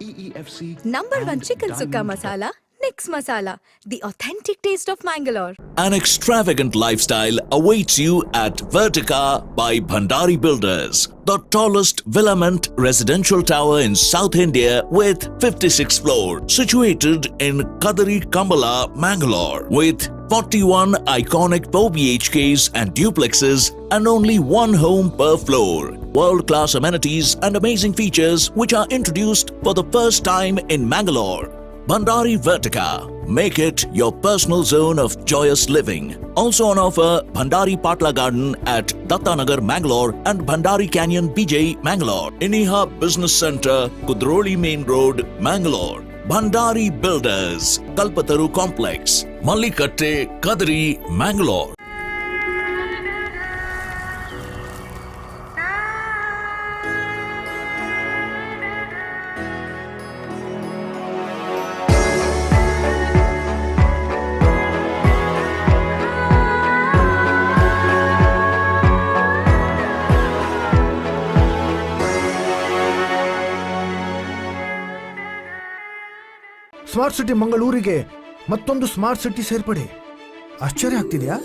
EEFC Number 1 and chicken sukka diamond masala Mix Masala, the authentic taste of Mangalore. An extravagant lifestyle awaits you at Vertica by Bhandari Builders, the tallest villament residential tower in South India with 56 floors, situated in Kadari Kambala, Mangalore, with 41 iconic 4 BHKs and duplexes and only one home per floor. World-class amenities and amazing features which are introduced for the first time in Mangalore. Bhandari Vertica. Make it your personal zone of joyous living. Also on offer, Bhandari Patla Garden at Dattanagar, Mangalore and Bhandari Canyon, BJ, Mangalore. Iniha Business Center, Kudroli Main Road, Mangalore. Bhandari Builders, Kalpataru Complex, Mallikatte, Kadri, Mangalore. Smart city ಮಂಗಳೂರಿಗೆ ಮತ್ತೊಂದು smart city ಸೇರ್ಪಡೆ. ಆಶ್ಚರ್ಯ ಆಗ್ತಿದೆಯಾ?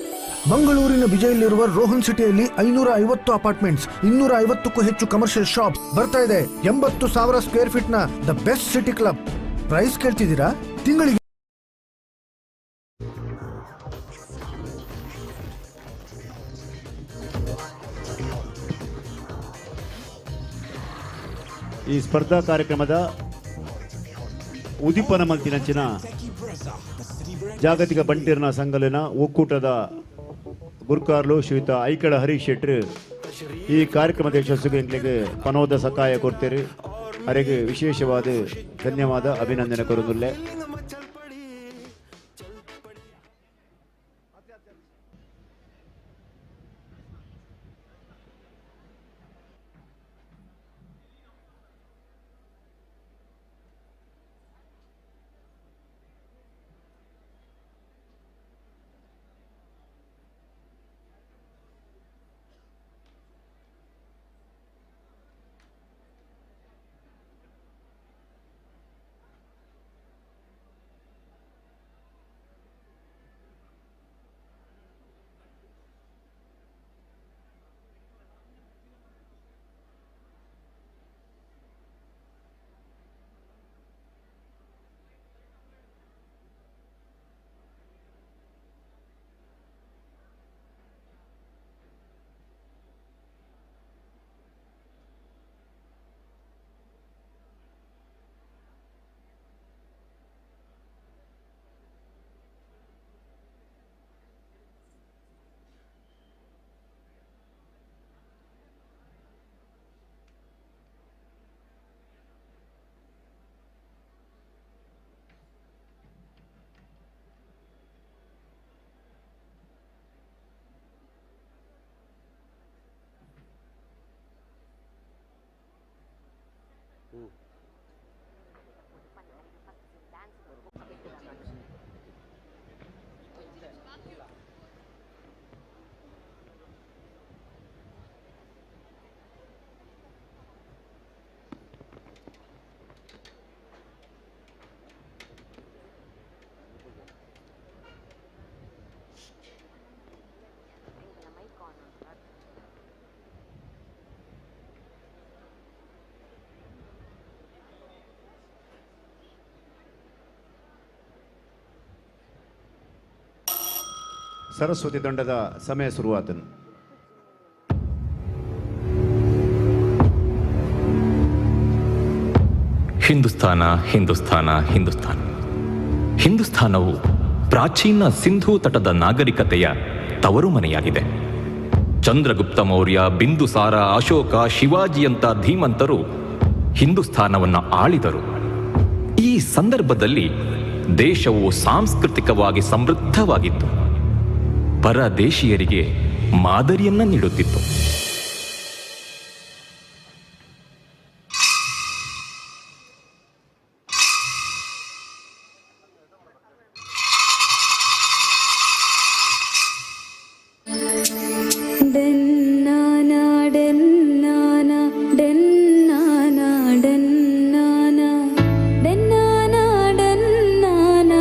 ಮಂಗಳೂರಿನ ವಿಜಯಲ್ಲಿರುವ ರೋಹನ್ ಸಿಟಿಯಲ್ಲಿ 550 apartments, 250ಕ್ಕೂ ಹೆಚ್ಚು commercial shops ಬರ್ತಾ ಇದೆ. 80,000 square feet ನ the best city club. Price ಕೇಳ್ತಿದ್ದೀರಾ? ತಿಂಗಳಿಗೆ ಈ ಸ್ಪರ್ಧಾ ಕಾರ್ಯಕ್ರಮದ ಉದ್ದೀಪನ ಮಲ್ತಿನಂಚಿನ ಜಾಗತಿಕ ಬಂಟಿರ್ನ ಸಂಘಲಿನ ಒಕ್ಕೂಟದ ಗುರ್ಕಾರ್ಲು ಶ್ರೀಯುತ ಐಕಳ ಹರೀಶ್ ಶೆಟ್ರು ಈ ಕಾರ್ಯಕ್ರಮದ ಯಶಸ್ಸಿಗೆ ಎಂಕ್ಲೆಗ್ ಪನೋದ ಸಕಾಯ ಕೊಡ್ತೇರು. ಅರೆಗೆ ವಿಶೇಷವಾದ ಧನ್ಯವಾದ ಅಭಿನಂದನೆ ಕೊರದುಲ್ಲೆ. ಸರಸ್ವತಿ ದಂಡದ ಸಮಯ ಶುರುವಾತನು. ಹಿಂದೂಸ್ತಾನ, ಹಿಂದೂಸ್ತಾನ, ಹಿಂದೂಸ್ತಾನ. ಹಿಂದೂಸ್ತಾನವು ಪ್ರಾಚೀನ ಸಿಂಧೂ ತಟದ ನಾಗರಿಕತೆಯ ತವರು ಮನೆಯಾಗಿದೆ. ಚಂದ್ರಗುಪ್ತ ಮೌರ್ಯ, ಬಿಂದುಸಾರ, ಅಶೋಕ, ಶಿವಾಜಿಯಂಥ ಧೀಮಂತರು ಹಿಂದೂಸ್ತಾನವನ್ನು ಆಳಿದರು. ಈ ಸಂದರ್ಭದಲ್ಲಿ ದೇಶವು ಸಾಂಸ್ಕೃತಿಕವಾಗಿ ಸಮೃದ್ಧವಾಗಿತ್ತು. ಪರದೇಶೀಯರಿಗೆ ಮಾದರಿಯನ್ನ ನೀಡುತ್ತಿತ್ತು. ಡೆನ್ನಾನ ಡೆನ್ನಾನ ಡೆನ್ನಾನ ಡೆನ್ನಾನ ಡೆನ್ನಾನ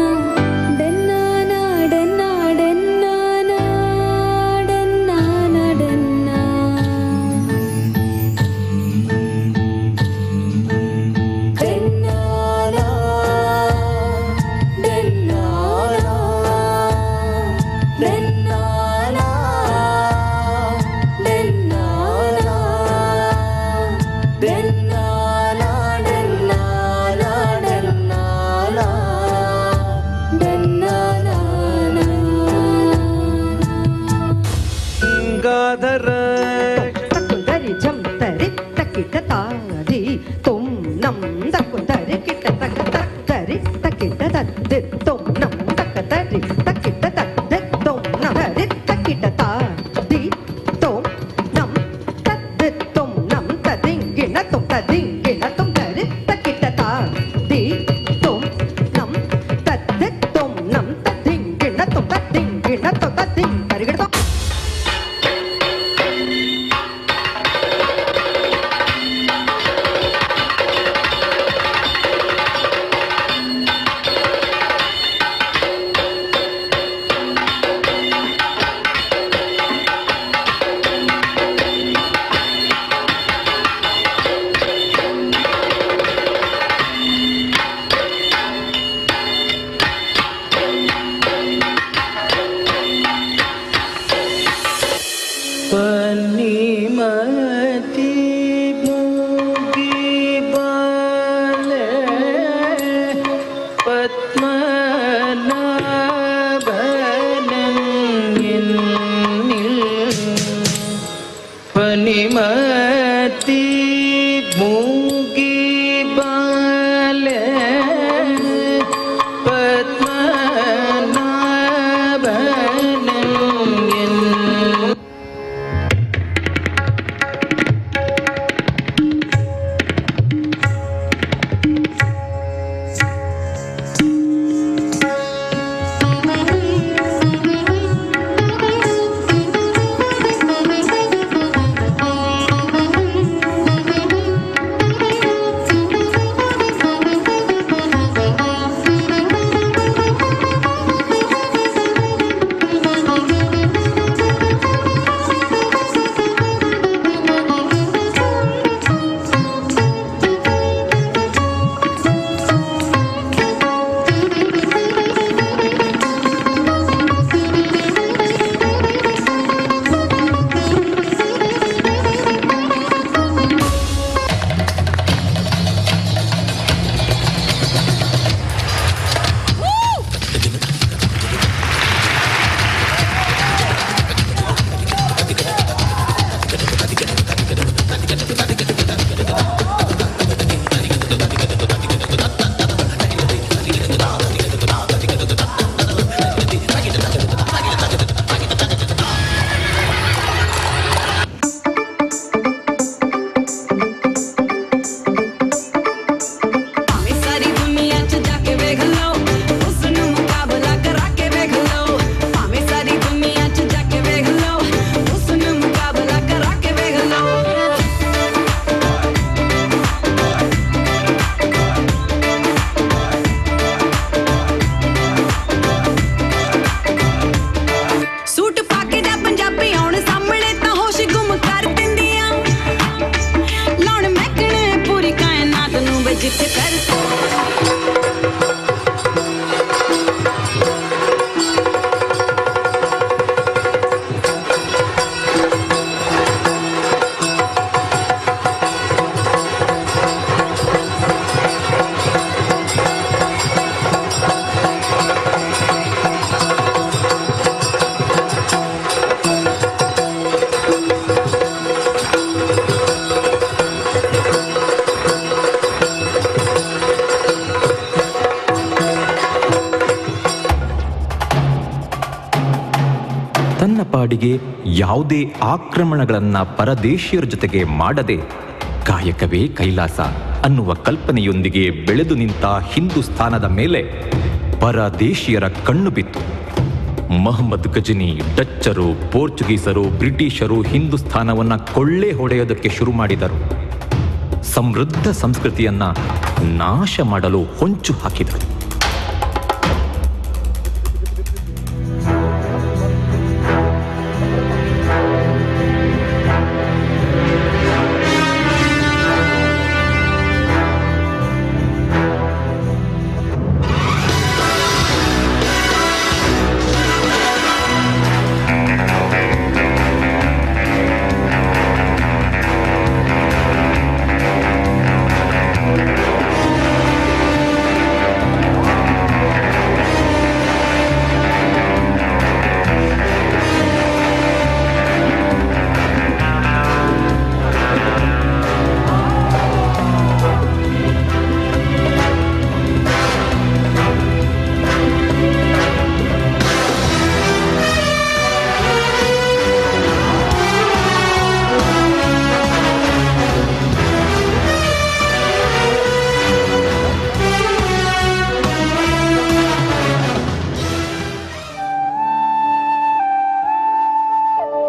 ತನ್ನ ಪಾಡಿಗೆ ಯಾವುದೇ ಆಕ್ರಮಣಗಳನ್ನು ಪರದೇಶಿಯರ ಜೊತೆಗೆ ಮಾಡದೆ ಕಾಯಕವೇ ಕೈಲಾಸ ಅನ್ನುವ ಕಲ್ಪನೆಯೊಂದಿಗೆ ಬೆಳೆದು ನಿಂತ ಹಿಂದೂಸ್ಥಾನದ ಮೇಲೆ ಪರದೇಶಿಯರ ಕಣ್ಣು ಬಿತ್ತು. ಮಹಮ್ಮದ್ ಗಜನಿ, ಡಚ್ಚರು, ಪೋರ್ಚುಗೀಸರು, ಬ್ರಿಟಿಷರು ಹಿಂದೂಸ್ಥಾನವನ್ನು ಕೊಳ್ಳೆ ಹೊಡೆಯೋದಕ್ಕೆ ಶುರು ಮಾಡಿದರು. ಸಮೃದ್ಧ ಸಂಸ್ಕೃತಿಯನ್ನು ನಾಶ ಮಾಡಲು ಹೊಂಚು ಹಾಕಿದರು.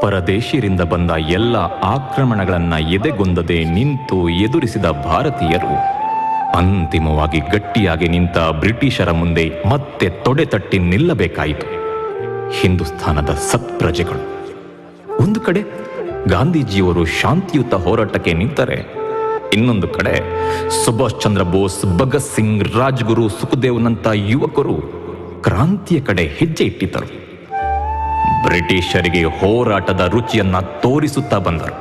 ಪರದೇಶಿಯರಿಂದ ಬಂದ ಎಲ್ಲ ಆಕ್ರಮಣಗಳನ್ನು ಎದೆಗೊಂದದೆ ನಿಂತು ಎದುರಿಸಿದ ಭಾರತೀಯರು ಅಂತಿಮವಾಗಿ ಗಟ್ಟಿಯಾಗಿ ನಿಂತ ಬ್ರಿಟಿಷರ ಮುಂದೆ ಮತ್ತೆ ತೊಡೆ ತಟ್ಟಿ ನಿಲ್ಲಬೇಕಾಯಿತು. ಹಿಂದೂಸ್ಥಾನದ ಸತ್ಪ್ರಜೆಗಳು ಒಂದು ಕಡೆ ಗಾಂಧೀಜಿಯವರು ಶಾಂತಿಯುತ ಹೋರಾಟಕ್ಕೆ ನಿಂತರೆ, ಇನ್ನೊಂದು ಕಡೆ ಸುಭಾಷ್ ಚಂದ್ರ ಬೋಸ್, ಭಗತ್ ಸಿಂಗ್, ರಾಜ್ಗುರು, ಸುಖದೇವ್ನಂಥ ಯುವಕರು ಕ್ರಾಂತಿಯ ಕಡೆ ಹೆಜ್ಜೆ ಇಟ್ಟಿದ್ದರು. ಬ್ರಿಟಿಷರಿಗೆ ಹೋರಾಟದ ರುಚಿಯನ್ನ ತೋರಿಸುತ್ತಾ ಬಂದರು.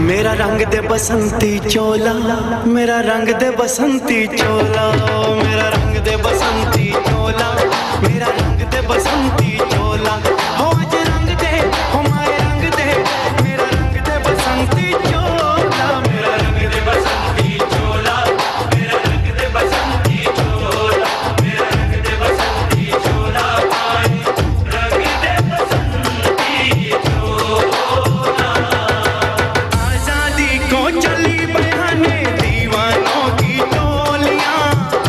मेरा रंग दे बसंती चोला, मेरा रंग दे बसंती चोला, मेरा रंग दे बसंती चोला, मेरा रंग दे बसंती चोला, हो आज रंग दे, हो माए रंग दे, मेरा रंग दे बसंती चोला, मेरा रंग दे बसंती चोला, मेरा रंग दे बसंती चोला, मेरा रंग दे बसंती चोला, माए रंग दे बसंती चोला। आजादी को चली बयाने दीवानों की टोलियां,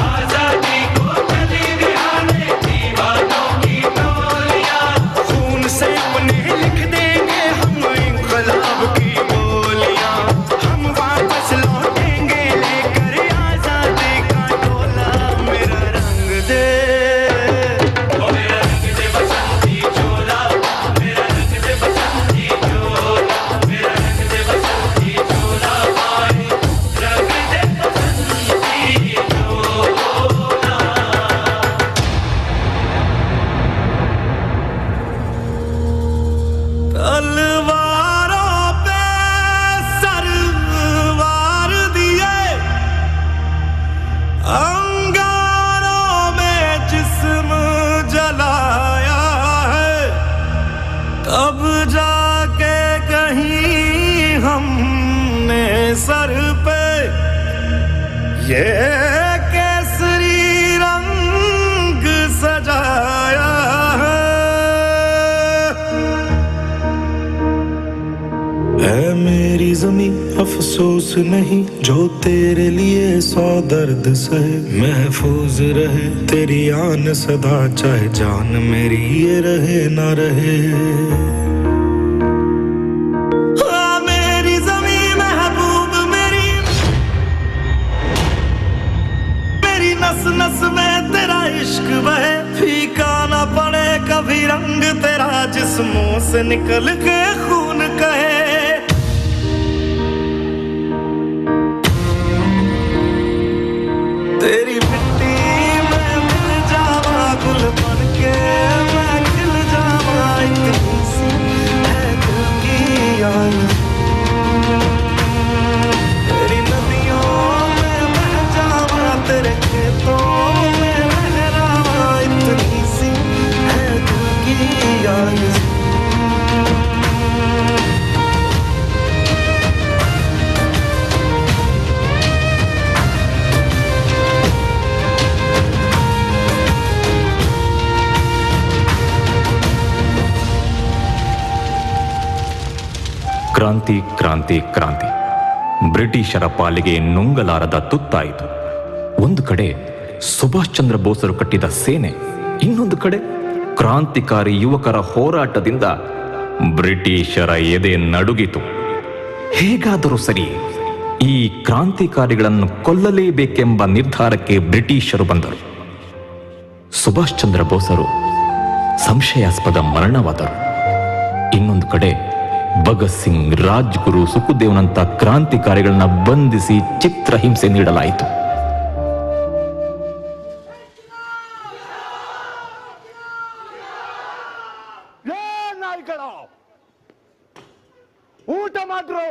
आजादी को चली बयाने दीवानों की टोलियां, खून से अपने लिख देंगे हम इंकलाब की बोलियां, हम वापस लौटेंगे लेकर आजादी का टोला, मेरा रंग दे, ओ मेरा रंग दे बसंती चोला, मेरा रंग दे बसंती चोला, मेरा रंग दे बसंती चोला, माए रंग दे बसंती चोला। तलवारों पे सरवार दिए, अंगारों में जिस्म जलाया है, तब जाके कहीं हमने सर पे ये केसरी रंग सजाया है। है मेरी ज़मीं अफसोस नहीं, जो तेरे लिए सौ दर्द सहे, महफूज रहे तेरी आन सदा, चाहे जान मेरी ये रहे ना रहे। हाँ, मेरी ज़मीं महबूब मेरी, मेरी नस नस में तेरा इश्क बहे, फीका ना पड़े कभी रंग तेरा, जिस्मों से निकल के खून कहे। तेरी मिट्टी में मिल जावा गुल बन के, मैं खिल जावा, इतनी सी है दिल की आरज़ू। तेरी नदियों में बह जावा, तेरे खेतों में लहरावा, इतनी सी है दिल की आरज़ू। ಕ್ರಾಂತಿ ಕ್ರಾಂತಿ ಕ್ರಾಂತಿ ಬ್ರಿಟಿಷರ ಪಾಲಿಗೆ ನುಂಗಲಾರದ ತುತ್ತಾಯಿತು. ಒಂದು ಕಡೆ ಸುಭಾಷ್ ಚಂದ್ರ ಬೋಸರು ಕಟ್ಟಿದ ಸೇನೆ, ಇನ್ನೊಂದು ಕಡೆ ಕ್ರಾಂತಿಕಾರಿ ಯುವಕರ ಹೋರಾಟದಿಂದ ಬ್ರಿಟಿಷರ ಎದೆ ನಡುಗಿತು. ಹೇಗಾದರೂ ಸರಿ ಈ ಕ್ರಾಂತಿಕಾರಿಗಳನ್ನು ಕೊಲ್ಲಲೇಬೇಕೆಂಬ ನಿರ್ಧಾರಕ್ಕೆ ಬ್ರಿಟಿಷರು ಬಂದರು. ಸುಭಾಷ್ ಚಂದ್ರ ಬೋಸರು ಸಂಶಯಾಸ್ಪದ ಮರಣವಾದರು. ಇನ್ನೊಂದು ಕಡೆ ಭಗತ್ ಸಿಂಗ್, ರಾಜ್ಗುರು, ಸುಖದೇವ್ನಂತ ಕ್ರಾಂತಿಕಾರಿಗಳನ್ನ ಬಂಧಿಸಿ ಚಿತ್ರಹಿಂಸೆ ನೀಡಲಾಯಿತು. ಊಟ ಮಾಡ್ರು.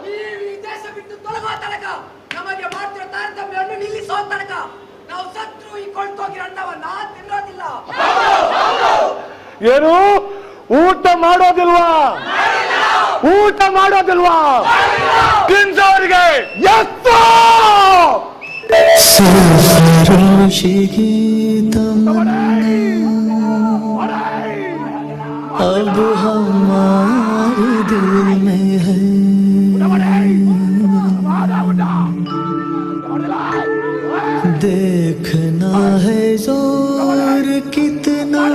ನೀವು ಈ ದೇಶ ಬಿಟ್ಟು ತೊಲಗೋ ತನಕ, ನಮಗೆ ಮಾಡ್ತಿರೋ ತಾರತಮ್ಯವನ್ನು ನಿಲ್ಲಿಸೋ ತನಕ ನಾವು ಸತ್ರು ಈ ಕೊಳ್ತೋಗಿರೋ ಅನ್ನವನ್ನ ತಿನ್ನೋದಿಲ್ಲ. ಏನು ಊಟ ಮಾಡೋದಿಲ್ವಾ? ಊಟ ಮಾಡೋದಿಲ್ವಾ? ತಿನ್ಸೋರಿಗೆ ಎತ್ತು. सरफरोशी की तमन्ना अब हमारे दिल में है। देखना है जोर कितना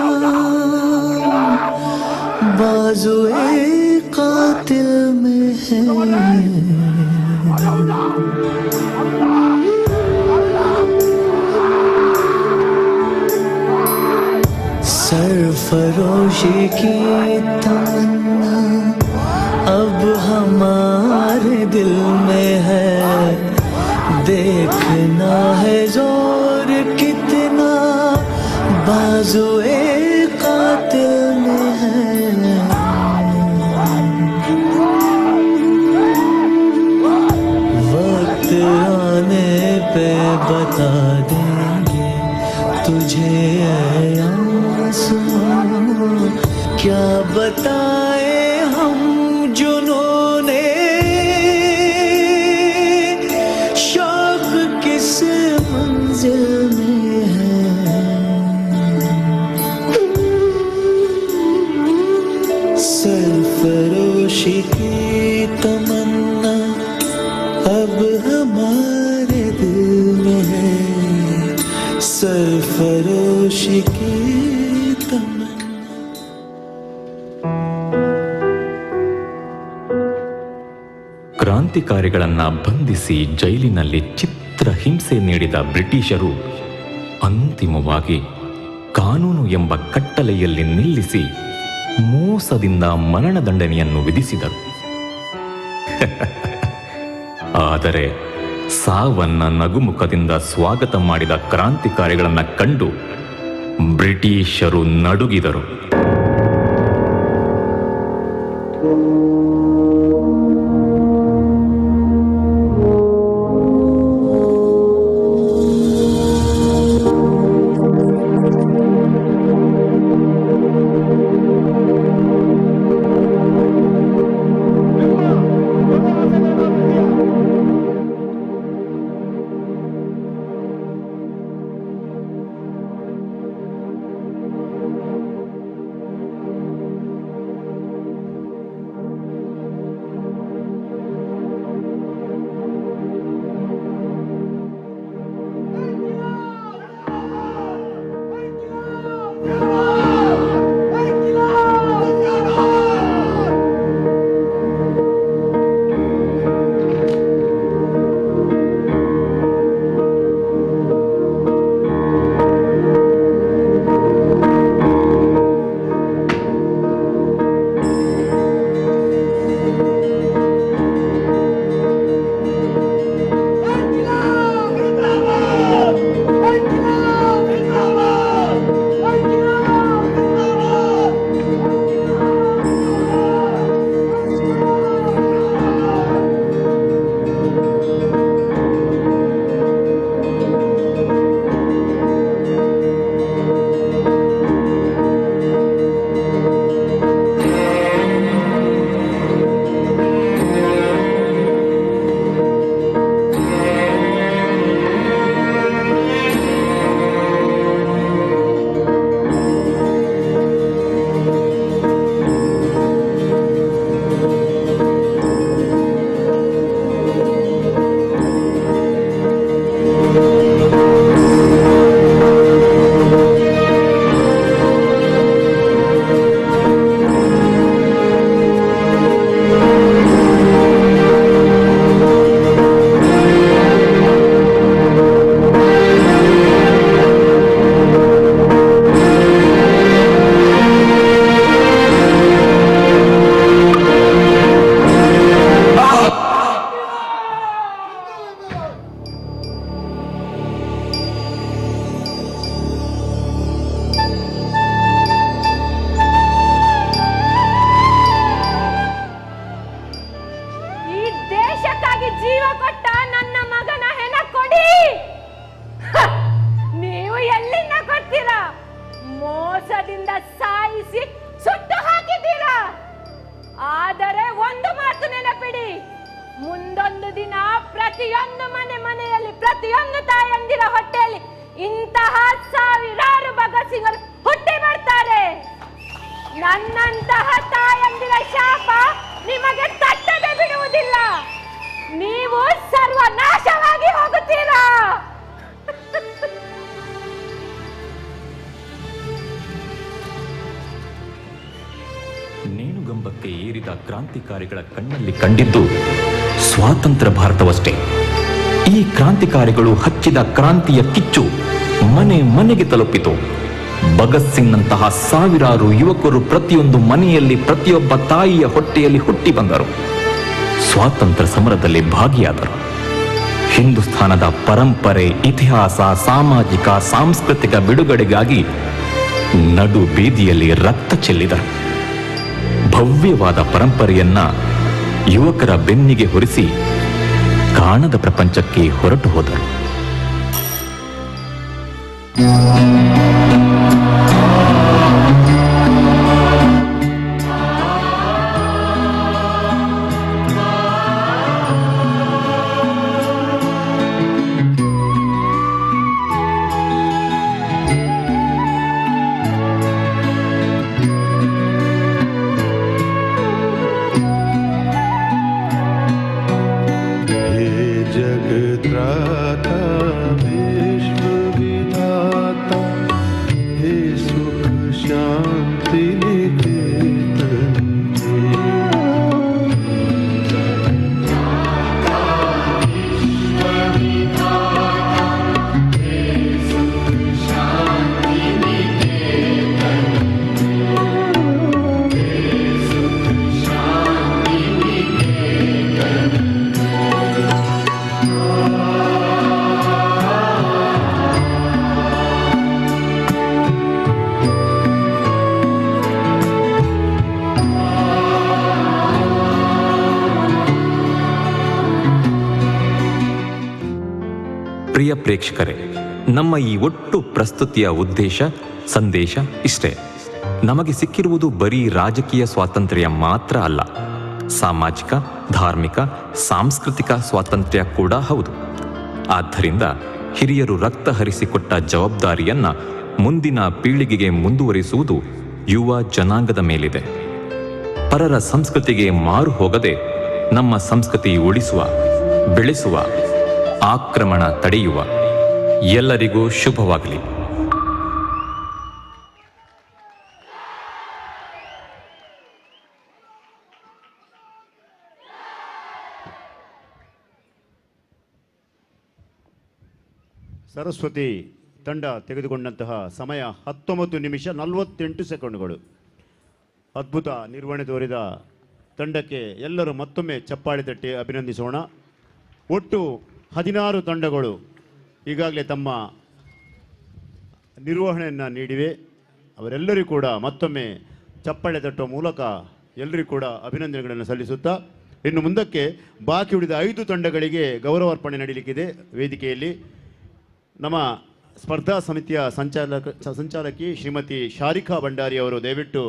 बाजुए कातिल में है। सरफरोशी की तमन्ना अब हमारे दिल में है। देखना है जोर कितना बाजुए कातिल में है। वक्त आने पे बता देंगे तुझे आंसू, क्या बताए हम जुनूने शौक किस मंजिल में है। सरफरोशी की तमन्ना अब हमारे दिल में है। सरफरोशी की तमन्ना। ಕ್ರಾಂತಿಕಾರಿಗಳನ್ನ ಬಂಧಿಸಿ ಜೈಲಿನಲ್ಲಿ ಚಿತ್ರಹಿಂಸೆ ನೀಡಿದ ಬ್ರಿಟಿಷರು ಅಂತಿಮವಾಗಿ ಕಾನೂನು ಎಂಬ ಕಟ್ಟಲೆಯಲ್ಲಿ ನಿಲ್ಲಿಸಿ ಮೋಸದಿಂದ ಮರಣದಂಡನೆಯನ್ನು ವಿಧಿಸಿದರು. ಆದರೆ ಸಾವನ್ನ ನಗುಮುಖದಿಂದ ಸ್ವಾಗತ ಮಾಡಿದ ಕ್ರಾಂತಿಕಾರಿಗಳನ್ನ ಕಂಡು ಬ್ರಿಟಿಷರು ನಡುಗಿದರು. ಮುಂದೊಂದು ದಿನ ಪ್ರತಿಯೊಂದು ಮನೆ ಮನೆಯಲ್ಲಿ ಪ್ರತಿಯೊಂದು ತಾಯಂದಿರ ಹೊಟ್ಟೆಯಲ್ಲಿ ಇಂತಹ ಸಾವಿರಾರು ಭಗತ್ ಸಿಂಗರು ಹುಟ್ಟಿ ಬರ್ತಾರೆ. ನನ್ನಂತಹ ತಾಯಂದಿರ ಶಾಪ ನಿಮಗೆ ತಟ್ಟದೆ ಬಿಡುವುದಿಲ್ಲ. ನೀವು ಸರ್ವನಾಶವಾಗಿ ಹೋಗುತ್ತೀರಾ. ನೇಣುಗಂಬಕ್ಕೆ ಏರಿದ ಕ್ರಾಂತಿಕಾರಿಗಳ ಕಣ್ಣಲ್ಲಿ ಕಂಡಿದ್ದು ಸ್ವಾತಂತ್ರ್ಯ ಭಾರತವಷ್ಟೇ. ಈ ಕ್ರಾಂತಿಕಾರಿಗಳು ಹಚ್ಚಿದ ಕ್ರಾಂತಿಯ ಕಿಚ್ಚು ಮನೆ ಮನೆಗೆ ತಲುಪಿತು. ಭಗತ್ ಸಿಂಗ್ನಂತಹ ಸಾವಿರಾರು ಯುವಕರು ಪ್ರತಿಯೊಂದು ಮನೆಯಲ್ಲಿ, ಪ್ರತಿಯೊಬ್ಬ ತಾಯಿಯ ಹೊಟ್ಟೆಯಲ್ಲಿ ಹುಟ್ಟಿ ಬಂದರು. ಸ್ವಾತಂತ್ರ್ಯ ಸಮರದಲ್ಲಿ ಭಾಗಿಯಾದರು. ಹಿಂದೂಸ್ಥಾನದ ಪರಂಪರೆ, ಇತಿಹಾಸ, ಸಾಮಾಜಿಕ, ಸಾಂಸ್ಕೃತಿಕ ಬಿಡುಗಡೆಗಾಗಿ ನಡು ಬೀದಿಯಲ್ಲಿ ರಕ್ತ ಚೆಲ್ಲಿದರು. ಭವ್ಯವಾದ ಪರಂಪರೆಯನ್ನ ಯುವಕರ ಬೆನ್ನಿಗೆ ಹೊರಿಸಿ ಕಾಣದ ಪ್ರಪಂಚಕ್ಕೆ ಹೊರಟು ಹೋದರು. ಪ್ರಿಯ ಪ್ರೇಕ್ಷಕರೇ, ನಮ್ಮ ಈ ಒಟ್ಟು ಪ್ರಸ್ತುತಿಯ ಉದ್ದೇಶ, ಸಂದೇಶ ಇಷ್ಟೇ. ನಮಗೆ ಸಿಕ್ಕಿರುವುದು ಬರೀ ರಾಜಕೀಯ ಸ್ವಾತಂತ್ರ್ಯ ಮಾತ್ರ ಅಲ್ಲ, ಸಾಮಾಜಿಕ, ಧಾರ್ಮಿಕ, ಸಾಂಸ್ಕೃತಿಕ ಸ್ವಾತಂತ್ರ್ಯ ಕೂಡ ಹೌದು. ಆದ್ದರಿಂದ ಹಿರಿಯರು ರಕ್ತ ಹರಿಸಿಕೊಟ್ಟ ಜವಾಬ್ದಾರಿಯನ್ನ ಮುಂದಿನ ಪೀಳಿಗೆಗೆ ಮುಂದುವರಿಸುವುದು ಯುವ ಜನಾಂಗದ ಮೇಲಿದೆ. ಪರರ ಸಂಸ್ಕೃತಿಗೆ ಮಾರು ಹೋಗದೆ ನಮ್ಮ ಸಂಸ್ಕೃತಿ ಉಳಿಸುವ, ಬೆಳೆಸುವ, ಆಕ್ರಮಣ ತಡೆಯುವ ಎಲ್ಲರಿಗೂ ಶುಭವಾಗಲಿ. ಸರಸ್ವತಿ ತಂಡ ತೆಗೆದುಕೊಂಡಂತಹ ಸಮಯ 19 ನಿಮಿಷ 48 ಸೆಕೆಂಡ್ಗಳು. ಅದ್ಭುತ ನಿರ್ವಹಣೆ ತೋರಿದ ತಂಡಕ್ಕೆ ಎಲ್ಲರೂ ಮತ್ತೊಮ್ಮೆ ಚಪ್ಪಾಳೆ ತಟ್ಟಿ ಅಭಿನಂದಿಸೋಣ. ಒಟ್ಟು 16 ತಂಡಗಳು ಈಗಾಗಲೇ ತಮ್ಮ ನಿರ್ವಹಣೆಯನ್ನು ನೀಡಿವೆ. ಅವರೆಲ್ಲರಿಗೂ ಕೂಡ ಮತ್ತೊಮ್ಮೆ ಚಪ್ಪಾಳೆ ತಟ್ಟುವ ಮೂಲಕ ಎಲ್ಲರಿಗೂ ಕೂಡ ಅಭಿನಂದನೆಗಳನ್ನು ಸಲ್ಲಿಸುತ್ತಾ, ಇನ್ನು ಮುಂದಕ್ಕೆ ಬಾಕಿ ಉಳಿದ 5 ತಂಡಗಳಿಗೆ ಗೌರವಾರ್ಪಣೆ ನಡೆಯಲಿಕ್ಕಿದೆ. ವೇದಿಕೆಯಲ್ಲಿ ನಮ್ಮ ಸ್ಪರ್ಧಾ ಸಮಿತಿಯ ಸಂಚಾಲಕಿ ಶ್ರೀಮತಿ ಶಾರಿಕಾ ಭಂಡಾರಿ ಅವರು ದಯವಿಟ್ಟು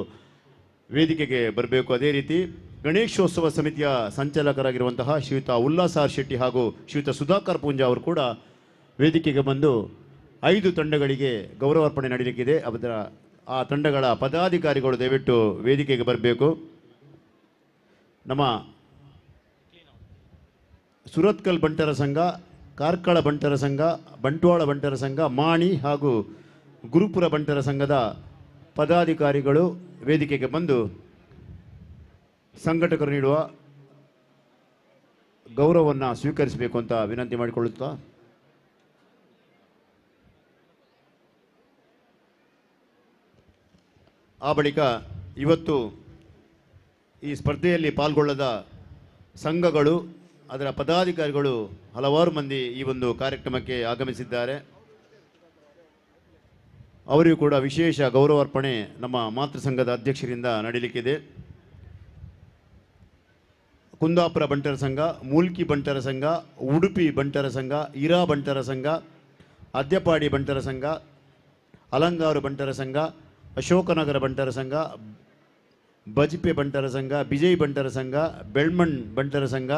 ವೇದಿಕೆಗೆ ಬರಬೇಕು. ಅದೇ ರೀತಿ ಗಣೇಶೋತ್ಸವ ಸಮಿತಿಯ ಸಂಚಾಲಕರಾಗಿರುವಂತಹ ಶ್ರೀಯುತ ಉಲ್ಲಾಸ್ ಆರ್ ಶೆಟ್ಟಿ ಹಾಗೂ ಶ್ರೀಯುತ ಸುಧಾಕರ್ ಪೂಂಜಾ ಅವರು ಕೂಡ ವೇದಿಕೆಗೆ ಬಂದು 5 ತಂಡಗಳಿಗೆ ಗೌರವಾರ್ಪಣೆ ನಡೆಯಲಿಕ್ಕಿದೆ. ಅದರ ಆ ತಂಡಗಳ ಪದಾಧಿಕಾರಿಗಳು ದಯವಿಟ್ಟು ವೇದಿಕೆಗೆ ಬರಬೇಕು. ನಮ್ಮ ಸುರತ್ಕಲ್ ಬಂಟರ ಸಂಘ, ಕಾರ್ಕಳ ಬಂಟರ ಸಂಘ, ಬಂಟ್ವಾಳ ಬಂಟರ ಸಂಘ, ಮಾಣಿ ಹಾಗೂ ಗುರುಪುರ ಬಂಟರ ಸಂಘದ ಪದಾಧಿಕಾರಿಗಳು ವೇದಿಕೆಗೆ ಬಂದು ಸಂಘಟಕರು ನೀಡುವ ಗೌರವವನ್ನು ಸ್ವೀಕರಿಸಬೇಕು ಅಂತ ವಿನಂತಿ ಮಾಡಿಕೊಳ್ಳುತ್ತಾ, ಆ ಬಳಿಕ ಇವತ್ತು ಈ ಸ್ಪರ್ಧೆಯಲ್ಲಿ ಪಾಲ್ಗೊಳ್ಳದ ಸಂಘಗಳು, ಅದರ ಪದಾಧಿಕಾರಿಗಳು ಹಲವಾರು ಮಂದಿ ಈ ಒಂದು ಕಾರ್ಯಕ್ರಮಕ್ಕೆ ಆಗಮಿಸಿದ್ದಾರೆ. ಅವರಿಗೂ ಕೂಡ ವಿಶೇಷ ಗೌರವಾರ್ಪಣೆ ನಮ್ಮ ಮಾತೃ ಸಂಘದ ಅಧ್ಯಕ್ಷರಿಂದ ನಡೆಯಲಿಕ್ಕಿದೆ. ಕುಂದಾಪುರ ಬಂಟರ ಸಂಘ, ಮೂಲ್ಕಿ ಬಂಟರ ಸಂಘ, ಉಡುಪಿ ಬಂಟರ ಸಂಘ, ಇರಾ ಬಂಟರ ಸಂಘ, ಅದ್ಯಪಾಡಿ ಬಂಟರ ಸಂಘ, ಅಲಂಗಾರು ಬಂಟರ ಸಂಘ, ಅಶೋಕನಗರ ಬಂಟರ ಸಂಘ, ಬಜಿಪೆ ಬಂಟರ ಸಂಘ, ಬಿಜಯ್ ಬಂಟರ ಸಂಘ, ಬೆಳ್ಮಣ್ ಬಂಟರ ಸಂಘ,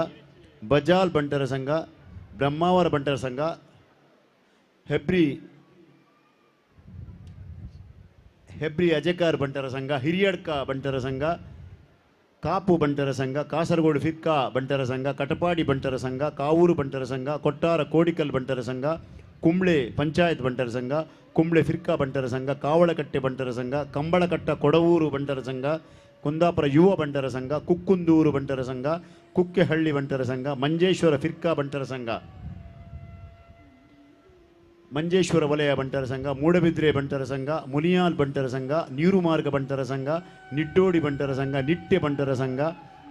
ಬಜಾಲ್ ಬಂಟರ ಸಂಘ, ಬ್ರಹ್ಮಾವರ ಬಂಟರ ಸಂಘ, ಹೆಬ್ರಿ ಹೆಬ್ರಿ ಅಜೆಕಾರ್ ಬಂಟರ ಸಂಘ, ಹಿರಿಯಡ್ಕ ಬಂಟರ ಸಂಘ, ಕಾಪು ಬಂಟರ ಸಂಘ, ಕಾಸರಗೋಡು ಫಿರ್ಕಾ ಬಂಟರ ಸಂಘ, ಕಟಪಾಡಿ ಬಂಟರ ಸಂಘ, ಕಾವೂರು ಬಂಟರ ಸಂಘ, ಕೊಟ್ಟಾರ ಕೋಡಿಕಲ್ ಬಂಟರ ಸಂಘ, ಕುಂಬ್ಳೆ ಪಂಚಾಯತ್ ಬಂಟರ ಸಂಘ, ಕುಂಬ್ಳೆ ಫಿರ್ಕಾ ಬಂಟರ ಸಂಘ, ಕಾವಳಕಟ್ಟೆ ಬಂಟರ ಸಂಘ, ಕಂಬಳಕಟ್ಟ ಕೊಡವೂರು ಬಂಟರ ಸಂಘ, ಕುಂದಾಪುರ ಯುವ ಬಂಟರ ಸಂಘ, ಕುಕ್ಕುಂದೂರು ಬಂಟರ ಸಂಘ, ಕುಕ್ಕೆಹಳ್ಳಿ ಬಂಟರ ಸಂಘ, ಮಂಜೇಶ್ವರ ಫಿರ್ಕಾ ಬಂಟರ ಸಂಘ, ಮಂಜೇಶ್ವರ ವಲಯ ಬಂಟರ ಸಂಘ, ಮೂಡಬಿದ್ರೆ ಬಂಟರ ಸಂಘ, ಮುನಿಯಾಲ್ ಬಂಟರ ಸಂಘ, ನೀರುಮಾರ್ಗ ಬಂಟರ ಸಂಘ, ನಿಡ್ಡೋಡಿ ಬಂಟರ ಸಂಘ, ನಿಟ್ಟೆ ಬಂಟರ ಸಂಘ,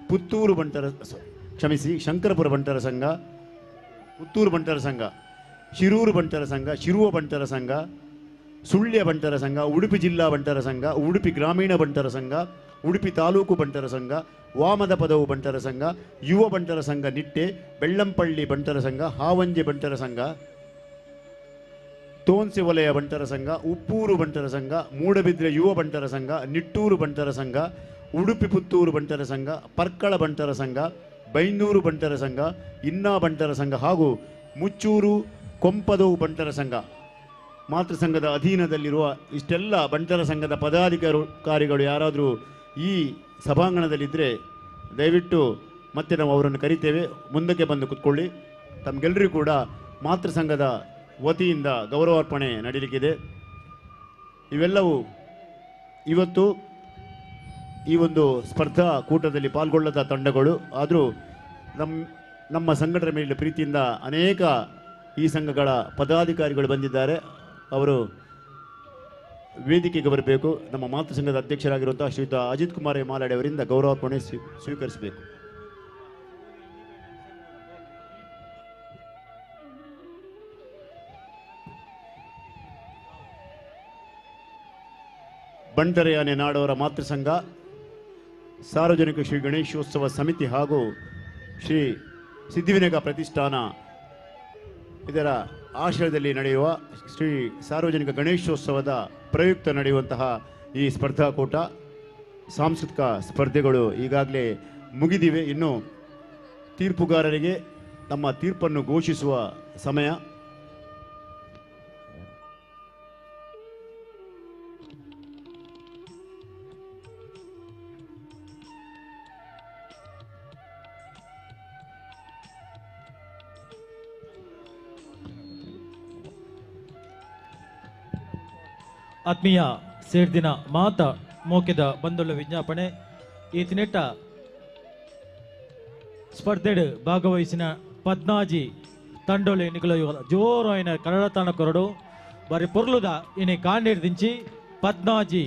ಪುತ್ತೂರು ಬಂಟರ ಕ್ಷಮಿಸಿ ಶಂಕರಪುರ ಬಂಟರ ಸಂಘ, ಪುತ್ತೂರು ಬಂಟರ ಸಂಘ, ಶಿರೂರು ಬಂಟರ ಸಂಘ, ಶಿರುವ ಬಂಟರ ಸಂಘ, ಸುಳ್ಯ ಬಂಟರ ಸಂಘ, ಉಡುಪಿ ಜಿಲ್ಲಾ ಬಂಟರ ಸಂಘ, ಉಡುಪಿ ಗ್ರಾಮೀಣ ಬಂಟರ ಸಂಘ, ಉಡುಪಿ ತಾಲೂಕು ಬಂಟರ ಸಂಘ, ವಾಮದ ಪದವು ಬಂಟರ ಸಂಘ, ಯುವ ಬಂಟರ ಸಂಘ ನಿಟ್ಟೆ, ಬೆಳ್ಳಂಪಳ್ಳಿ ಬಂಟರ ಸಂಘ, ಹಾವಂಜೆ ಬಂಟರ ಸಂಘ, ತೋನ್ಸೆ ವಲಯ ಬಂಟರ ಸಂಘ, ಉಪ್ಪೂರು ಬಂಟರ ಸಂಘ, ಮೂಡಬಿದ್ರೆ ಯುವ ಬಂಟರ ಸಂಘ, ನಿಟ್ಟೂರು ಬಂಟರ ಸಂಘ, ಉಡುಪಿ ಪುತ್ತೂರು ಬಂಟರ ಸಂಘ, ಪರ್ಕಳ ಬಂಟರ ಸಂಘ, ಬೈಂದೂರು ಬಂಟರ ಸಂಘ, ಇನ್ನಾ ಬಂಟರ ಸಂಘ ಹಾಗೂ ಮುಚ್ಚೂರು ಕೊಂಪದವು ಬಂಟರ ಸಂಘ. ಮಾತೃ ಸಂಘದ ಅಧೀನದಲ್ಲಿರುವ ಇಷ್ಟೆಲ್ಲ ಬಂಟರ ಸಂಘದ ಪದಾಧಿಕಾರಿಗಳು ಯಾರಾದರೂ ಈ ಸಭಾಂಗಣದಲ್ಲಿದ್ದರೆ ದಯವಿಟ್ಟು ಮತ್ತೆ ನಾವು ಅವರನ್ನು ಕರಿತೇವೆ, ಮುಂದಕ್ಕೆ ಬಂದು ಕೂತ್ಕೊಳ್ಳಿ. ತಮಗೆಲ್ಲರಿಗೂ ಕೂಡ ಮಾತೃ ಸಂಘದ ವತಿಯಿಂದ ಗೌರವಾರ್ಪಣೆ ನಡೆಯಲಿಕ್ಕಿದೆ. ಇವೆಲ್ಲವೂ ಇವತ್ತು ಈ ಒಂದು ಸ್ಪರ್ಧಾ ಕೂಟದಲ್ಲಿ ಪಾಲ್ಗೊಳ್ಳದ ತಂಡಗಳು, ಆದರೂ ನಮ್ಮ ಸಂಘಟನೆ ಮೇಲೆ ಪ್ರೀತಿಯಿಂದ ಅನೇಕ ಈ ಸಂಘಗಳ ಪದಾಧಿಕಾರಿಗಳು ಬಂದಿದ್ದಾರೆ. ಅವರು ವೇದಿಕೆಗೆ ಬರಬೇಕು. ನಮ್ಮ ಮಾತೃ ಸಂಘದ ಅಧ್ಯಕ್ಷರಾಗಿರುವಂಥ ಶ್ರೀಯುತ ಅಜಿತ್ ಕುಮಾರ್ ಮಾಲಾಡಿ ಅವರಿಂದ ಗೌರವಾರ್ಪಣೆ ಸ್ವೀಕರಿಸಬೇಕು. ಬಂಟರಯಾನೆ ನಾಡವರ ಮಾತೃ ಸಂಘ, ಸಾರ್ವಜನಿಕ ಶ್ರೀ ಗಣೇಶೋತ್ಸವ ಸಮಿತಿ ಹಾಗೂ ಶ್ರೀ ಸಿದ್ಧಿವಿನಾಯಕ ಪ್ರತಿಷ್ಠಾನ ಇದರ ಆಶ್ರಯದಲ್ಲಿ ನಡೆಯುವ ಶ್ರೀ ಸಾರ್ವಜನಿಕ ಗಣೇಶೋತ್ಸವದ ಪ್ರಯುಕ್ತ ನಡೆಯುವಂತಹ ಈ ಸ್ಪರ್ಧಾಕೂಟ, ಸಾಂಸ್ಕೃತಿಕ ಸ್ಪರ್ಧೆಗಳು ಈಗಾಗಲೇ ಮುಗಿದಿವೆ. ಇನ್ನು ತೀರ್ಪುಗಾರರಿಗೆ ತಮ್ಮ ತೀರ್ಪನ್ನು ಘೋಷಿಸುವ ಸಮಯ. ಆತ್ಮೀಯ ಸೇರ್ದಿನ ಮಾತ ಮೋಕೆದ ಬಂದುಳ್ಳ ವಿಜ್ಞಾಪನೆ ಈ ತಿನೆಟ್ಟ ಸ್ಪರ್ಧೆಡ್ ಭಾಗವಹಿಸಿನ ಪದ್ನಾಜಿ ತಂಡೋಲೆ ನಿಕಲ ಜೋರು ಆಯ್ನ ಕನ್ನಡ ತಾಣ ಕೊರಡು ಬಾರಿ ಪೊರ್ಲುದ ಇನಿ ಕಾಂಡೇರ್ದಿಂಚಿ ಪದ್ನಾಜಿ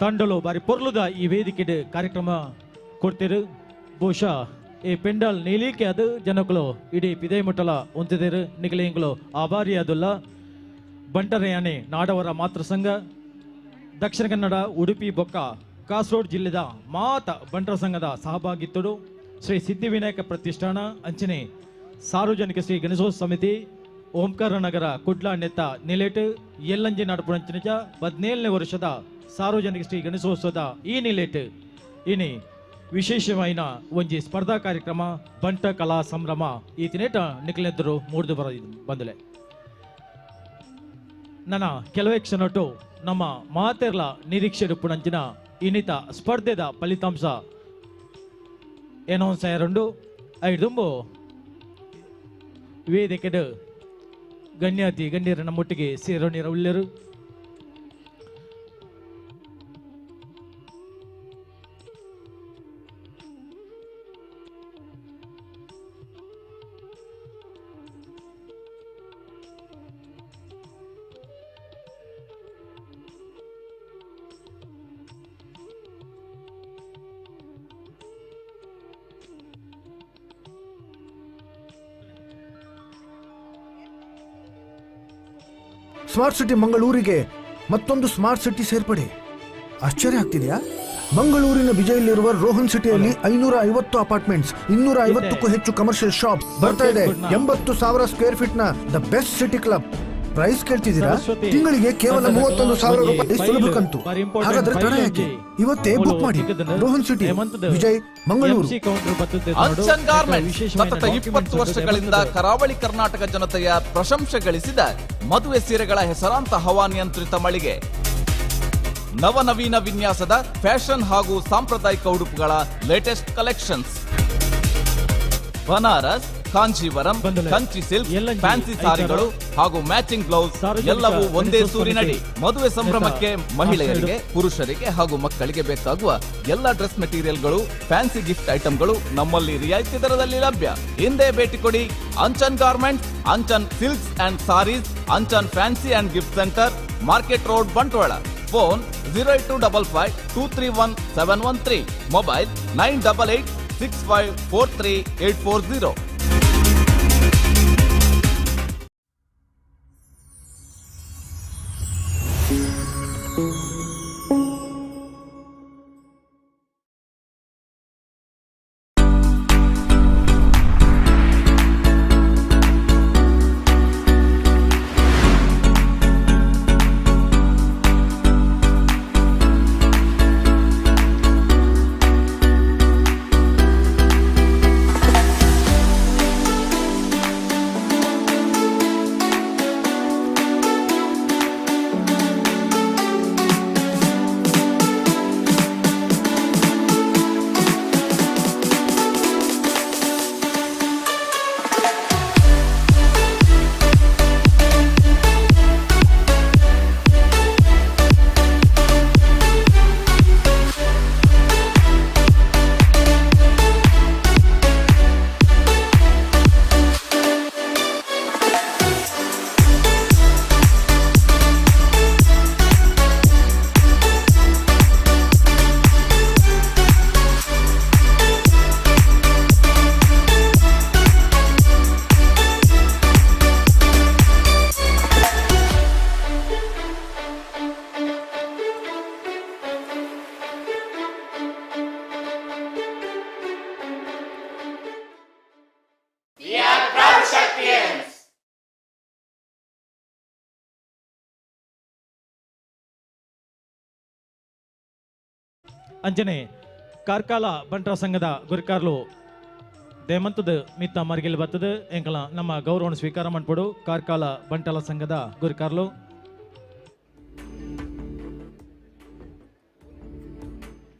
ತಂಡೋಲು ಬಾರಿ ಪೊರ್ಲುದ ಈ ವೇದಿಕೆ ಕಾರ್ಯಕ್ರಮ ಕೊಡ್ತಿರು. ಬಹುಶಃ ಈ ಪೆಂಡಲ್ ನೀಲಿಕೆ ಅದು ಜನಕುಲು ಇಡೀ ಪಿದೈ ಮುಟ್ಟಲ ಒಂತಿದಿರು ನಿಕಲಿಂಗ್ಲು ಆಭಾರಿ ಅದುಲ್ಲ. ಬಂಟರಯಾನೆ ನಾಡವರ ಮಾತೃ ಸಂಘ ದಕ್ಷಿಣ ಕನ್ನಡ ಉಡುಪಿ ಬೊಕ್ಕ ಕಾಸರಗೋಡು ಜಿಲ್ಲೆದ ಮಾತ ಬಂಟರ ಸಂಘದ ಸಹಭಾಗಿತ್ತುಡು ಶ್ರೀ ಸಿದ್ಧಿವಿನಾಯಕ ಪ್ರತಿಷ್ಠಾನ ಅಂಚನೆ ಸಾರ್ವಜನಿಕ ಶ್ರೀ ಗಣೇಶೋತ್ಸವ ಸಮಿತಿ ಓಂಕಾರ ನಗರ ಕುಡ್ಲ ನೆತ್ತ ನಿಲೇಟ್ ಎಲ್ಲಂಜಿ ನಡಪುಣಂಚನಜ 17ನೇ ವರ್ಷದ ಸಾರ್ವಜನಿಕ ಶ್ರೀ ಗಣೇಶೋತ್ಸವದ ಈ ನಿಲೇಟ್ ಇನಿ ವಿಶೇಷವಾಯಿನ ಒಂಜಿ ಸ್ಪರ್ಧಾ ಕಾರ್ಯಕ್ರಮ ಬಂಟ ಕಲಾ ಸಂಭ್ರಮ ಈ ತಿನೇಟ ನಿಕ್ಲೆದ್ರು ಮೂಡ್ದು ಬರ ಬಂದಲೆ. ನನ್ನ ಕೆಲವೇ ಕ್ಷಣಟು ನಮ್ಮ ಮಾತೆರ್ಲ ನಿರೀಕ್ಷೆ ಪುಣಂಚಿನ ಇನ್ನಿತ ಸ್ಪರ್ಧೆದ ಫಲಿತಾಂಶ ಏನೌನ್ಸ್ ಆಯರುಂಡು. ಐದುಂಬು ವೇದಿಕೆಡು ಗಣ್ಯಾತಿ ಗಣ್ಯರ ನಮ್ಮೊಟ್ಟಿಗೆ ಸೇರೋಣಿರ ಉಳ್ಳರು. ಸ್ಮಾರ್ಟ್ ಸಿಟಿ ಮಂಗಳೂರಿಗೆ ಮತ್ತೊಂದು ಸ್ಮಾರ್ಟ್ ಸಿಟಿ ಸೇರ್ಪಡೆ. ಆಶ್ಚರ್ಯ ಆಗ್ತಿದೆಯಾ? ಮಂಗಳೂರಿನ ಬಿಜೈಲಿರುವ ರೋಹನ್ ಸಿಟಿಯಲ್ಲಿ 550 ಅಪಾರ್ಟ್ಮೆಂಟ್ಸ್, 250ಕ್ಕೂ ಹೆಚ್ಚು ಕಮರ್ಷಿಯಲ್ ಶಾಪ್ಸ್ ಬರ್ತಾ ಇದೆ. 80,000 ಸ್ಕ್ವೇರ್ ಫೀಟ್ ನ the best city club. Price ಕೇಳ್ತಿದ್ದೀರಾ? ತಿಂಗಳಿಗೆ ಕೇವಲ 31,000 ರೂಪಾಯಿ ಸುಲಭ ಕಂತು. ಹಾಗಾದ್ರೆ ತಡ ಯಾಕೆ? ಇವತ್ತೇ ಬುಕ್ ಮಾಡಿ. ರೋಹನ್ ಸಿಟಿ, ವಿಜಯ್, ಮಂಗಳೂರು. ಅಂಚನ್ ಗಾರ್ಮೆಂಟ್ಸ್ ಸತತ 20 ವರ್ಷಗಳಿಂದ ಕರಾವಳಿ ಕರ್ನಾಟಕ ಜನತೆಯ ಪ್ರಶಂಸೆ ಗಳಿಸಿದ ಮದುವೆ ಸೀರೆಗಳ ಹೆಸರಾಂತ ಹವಾನಿಯಂತ್ರಿತ ಮಳಿಗೆ. ನವನವೀನ ವಿನ್ಯಾಸದ ಫ್ಯಾಷನ್ ಹಾಗೂ ಸಾಂಪ್ರದಾಯಿಕ ಉಡುಪುಗಳ latest collections. Banaras, Kanjeevaram, Kanchi silk, fancy ಸಾರಿಗಳು ಹಾಗೂ ಮ್ಯಾಚಿಂಗ್ ಬ್ಲೌಸ್ ಎಲ್ಲವೂ ಒಂದೇ ಸೂರಿನಡಿ. ಮದುವೆ ಸಂಭ್ರಮಕ್ಕೆ ಮಹಿಳೆಯರಿಗೆ, ಪುರುಷರಿಗೆ ಹಾಗೂ ಮಕ್ಕಳಿಗೆ ಬೇಕಾಗುವ ಎಲ್ಲ ಡ್ರೆಸ್ ಮೆಟೀರಿಯಲ್ಗಳು, ಫ್ಯಾನ್ಸಿ ಗಿಫ್ಟ್ ಐಟಂಗಳು ನಮ್ಮಲ್ಲಿ ರಿಯಾಯಿತಿ ದರದಲ್ಲಿ ಲಭ್ಯ. ಹಿಂದೆ ಭೇಟಿ ಕೊಡಿ Anchan garments, Anchan silks and sarees, Anchan fancy and gift centre, market road, Bantwal. Phone 08255 231 713, mobile 988 6543 840. ಅಂಚನೆ ಕಾರ್ಕಾಲ ಬಂಟರ ಸಂಘದ ಗುರುಕಾರ್ಲು ದೇಮಂತದ ಮಿತ್ತ ಮರ್ಗಿಲ್ ಬತ್ತದ ಎಂಕಲ ನಮ್ಮ ಗೌರವವನ್ನು ಸ್ವೀಕಾರ ಮಾಡ್ಪಡು. ಕಾರ್ಕಾಲ ಬಂಟಲ ಸಂಘದ ಗುರುಕಾರ್ಲು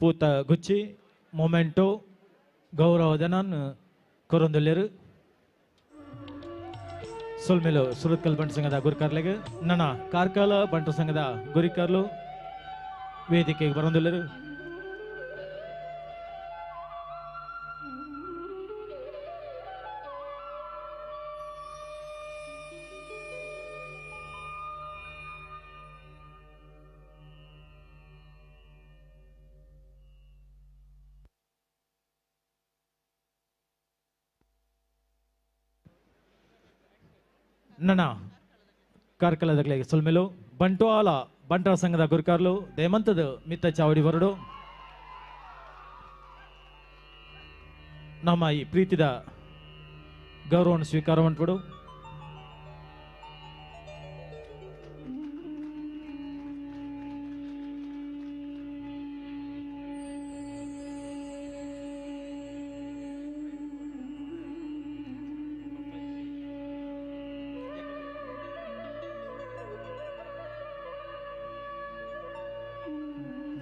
ಪೂತ ಗುಚ್ಚಿ ಮೊಮೆಂಟೋ ಗೌರವಧನ ಕೊರೊಂದುಲ್ಲೇರು. ಸೊಲ್ಮೇಲು ಸುರತ್ಕಲ್ ಬಂಟ ಸಂಘದ ಗುರುಕಾರ್ಲೆಗ್ ನನ್ನ ಕಾರ್ಕಾಲ ಬಂಟರ ಸಂಘದ ಗುರಿಕಾರ್ಲು ವೇದಿಕೆಗೆ ಬರೊಂದುಲ್ಲೇರು. ನನ್ನ ಕಾರ್ಕಳದಗಳಿಗೆ ಸೊಲ್ಮೆಲು ಬಂಟ್ವಾಳ ಬಂಟರ ಸಂಘದ ಗುರುಕಾರ್ಲು ದೇಮಂತದ ಮಿತ್ತ ಚಾವಡಿ ಬರಡು ನಮ್ಮ ಈ ಪ್ರೀತಿದ ಗೌರವವನ್ನು ಸ್ವೀಕಾರ ಮಾಡ್ಬಿಡು.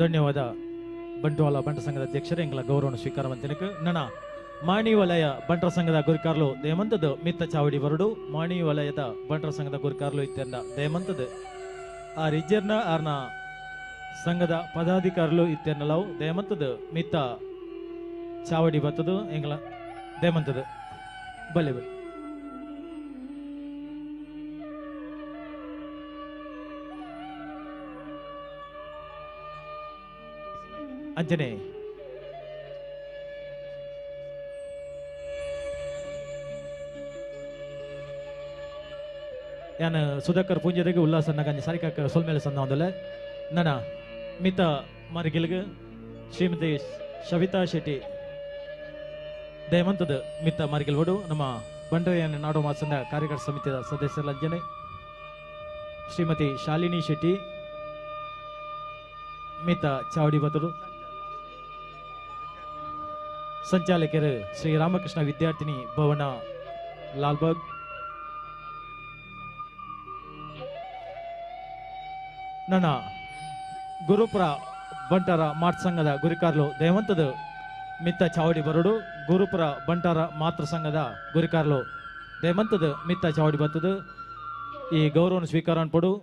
ಧನ್ಯವಾದ ಬಂಟ್ವಾಳ ಬಂಟ ಸಂಘದ ಅಧ್ಯಕ್ಷರೇ ಎಂಗಳ ಗೌರವವನ್ನು ಸ್ವೀಕಾರ ಮಾಡ್ತೇನೆ. ನನ್ನ ಮಾಣಿ ವಲಯ ಬಂಟರ ಸಂಘದ ಗುರುಕಾರ್ಲು ದೇಮಂತದ ಮಿತ್ತ ಚಾವಡಿ ಬರಡು. ಮಾಣಿ ವಲಯದ ಬಂಟರ ಸಂಘದ ಗುರುಕಾರ್ಲು ಇತ್ತೆಂದ ದೇಮಂತದ ಆ ರಿಜರ್ನ ಆರ್ನ ಸಂಘದ ಪದಾಧಿಕಾರಿಲು ಇತ್ತೆನ್ನಲವು ದೇಮಂತದ ಮಿತ್ತ ಚಾವಡಿ ಬತ್ತದು ಎಂಗಳ ದೇಮಂತದ ಬಲೆ ಬಲೆ. ಅಂಜನೆ ಯಾನ್ ಸುಧಾಕರ್ ಪೂಂಜರಿಗೆ ಉಲ್ಲಾಸ ನಗಂಜಿ ಸಾರಿಕಾಕ ಸೊಲ್ಮೇಲೆ ಸಂದ ಒಂದಲ್ಲ ನನ್ನ ಮಿತ ಮರಿಗಿಲ್ಗ ಶ್ರೀಮತಿ ಶವಿತಾ ಶೆಟ್ಟಿ ದಯಮಂತದ ಮಿತ್ತ ಮರಿಗಿಲ್ವಡು ನಮ್ಮ ಬಂಡರೆಯನ್ನು ನಾಡು ಮಾಸಂದ ಕಾರ್ಯಕರ್ತ ಸಮಿತಿಯ ಸದಸ್ಯರ ಅಂಜನೆ ಶ್ರೀಮತಿ ಶಾಲಿನಿ ಶೆಟ್ಟಿ ಮಿತ ಚಾವಡಿ ಬತರು ಸಂಚಾಲಕರು ಶ್ರೀ ರಾಮಕೃಷ್ಣ ವಿದ್ಯಾರ್ಥಿನಿ ಭವನ ಲಾಲ್ಬಾಗ್ ನನ್ನ ಗುರುಪುರ ಬಂಟರ ಮಾತೃ ಸಂಘದ ಗುರಿಕಾರ್ಲು ದಯವಂತದ ಮಿತ್ತ ಚಾವಡಿ ಬರಡು. ಗುರುಪುರ ಬಂಟರ ಮಾತೃ ಸಂಘದ ಗುರಿಕಾರ್ಲು ದಯವಂತದ ಮಿತ್ತ ಚಾವಡಿ ಬರ್ತದ ಈ ಗೌರವವನ್ನು ಸ್ವೀಕಾರ ಅನ್ಪಡು.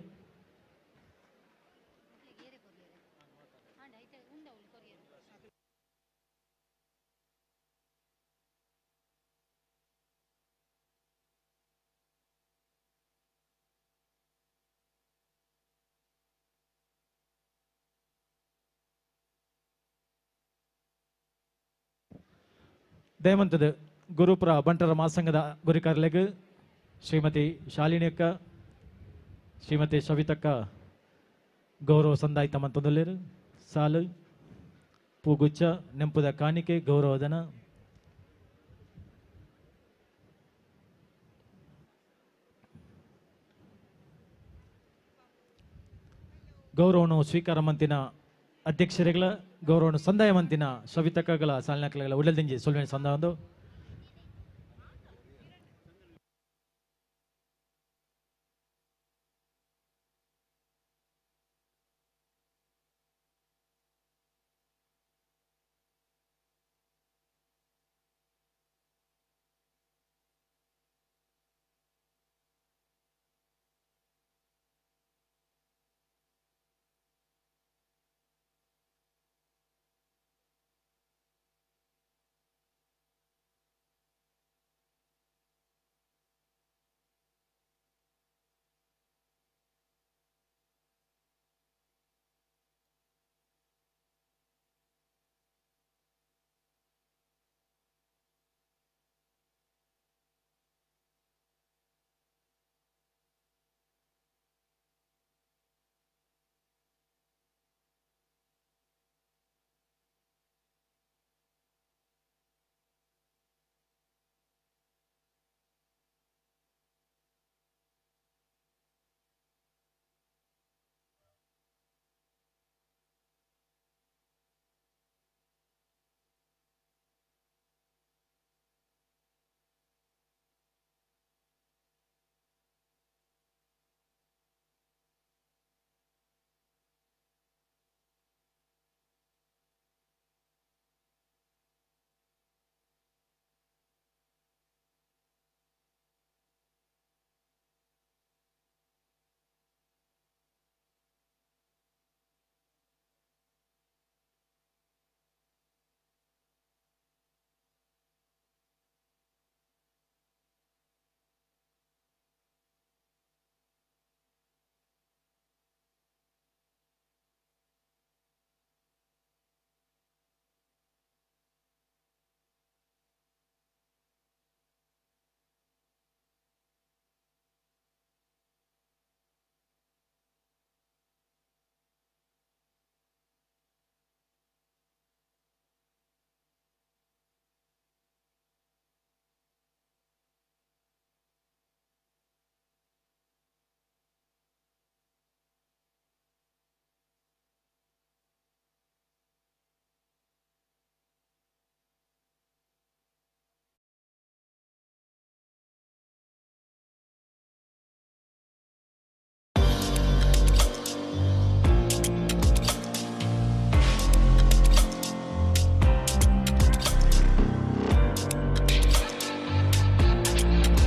ದಯವಂತದ ಗುರುಪುರ ಬಂಟರ ಮಹಾಸಂಘದ ಗುರಿಕಾರ್ಲೆಗ್ ಶ್ರೀಮತಿ ಶಾಲಿನಿಯಕ್ಕ, ಶ್ರೀಮತಿ ಸವಿತಕ್ಕ ಗೌರವ ಸಂದಾಯ್ತ ಮಂತೊಂದುಲ್ಲೆರ್. ಸಾಲು ಪೂಗುಚ್ಚ ನೆಂಪುದ ಕಾಣಿಕೆ ಗೌರವಧನ. ಗೌರವನು ಸ್ವೀಕಾರ ಮಂತಿನ ಅಧ್ಯಕ್ಷರುಗಳ ಗೌರವನು ಸಂದಾಯ ಮಂತಿನ ಸವಿತಕ್ಕಗಳ ಸಾಲಿನಕಲೆಗಳ ಉಡಲ್ದಿಂಜಿ ಸೊಲ್ವೆನ ಸಂದಾಯ.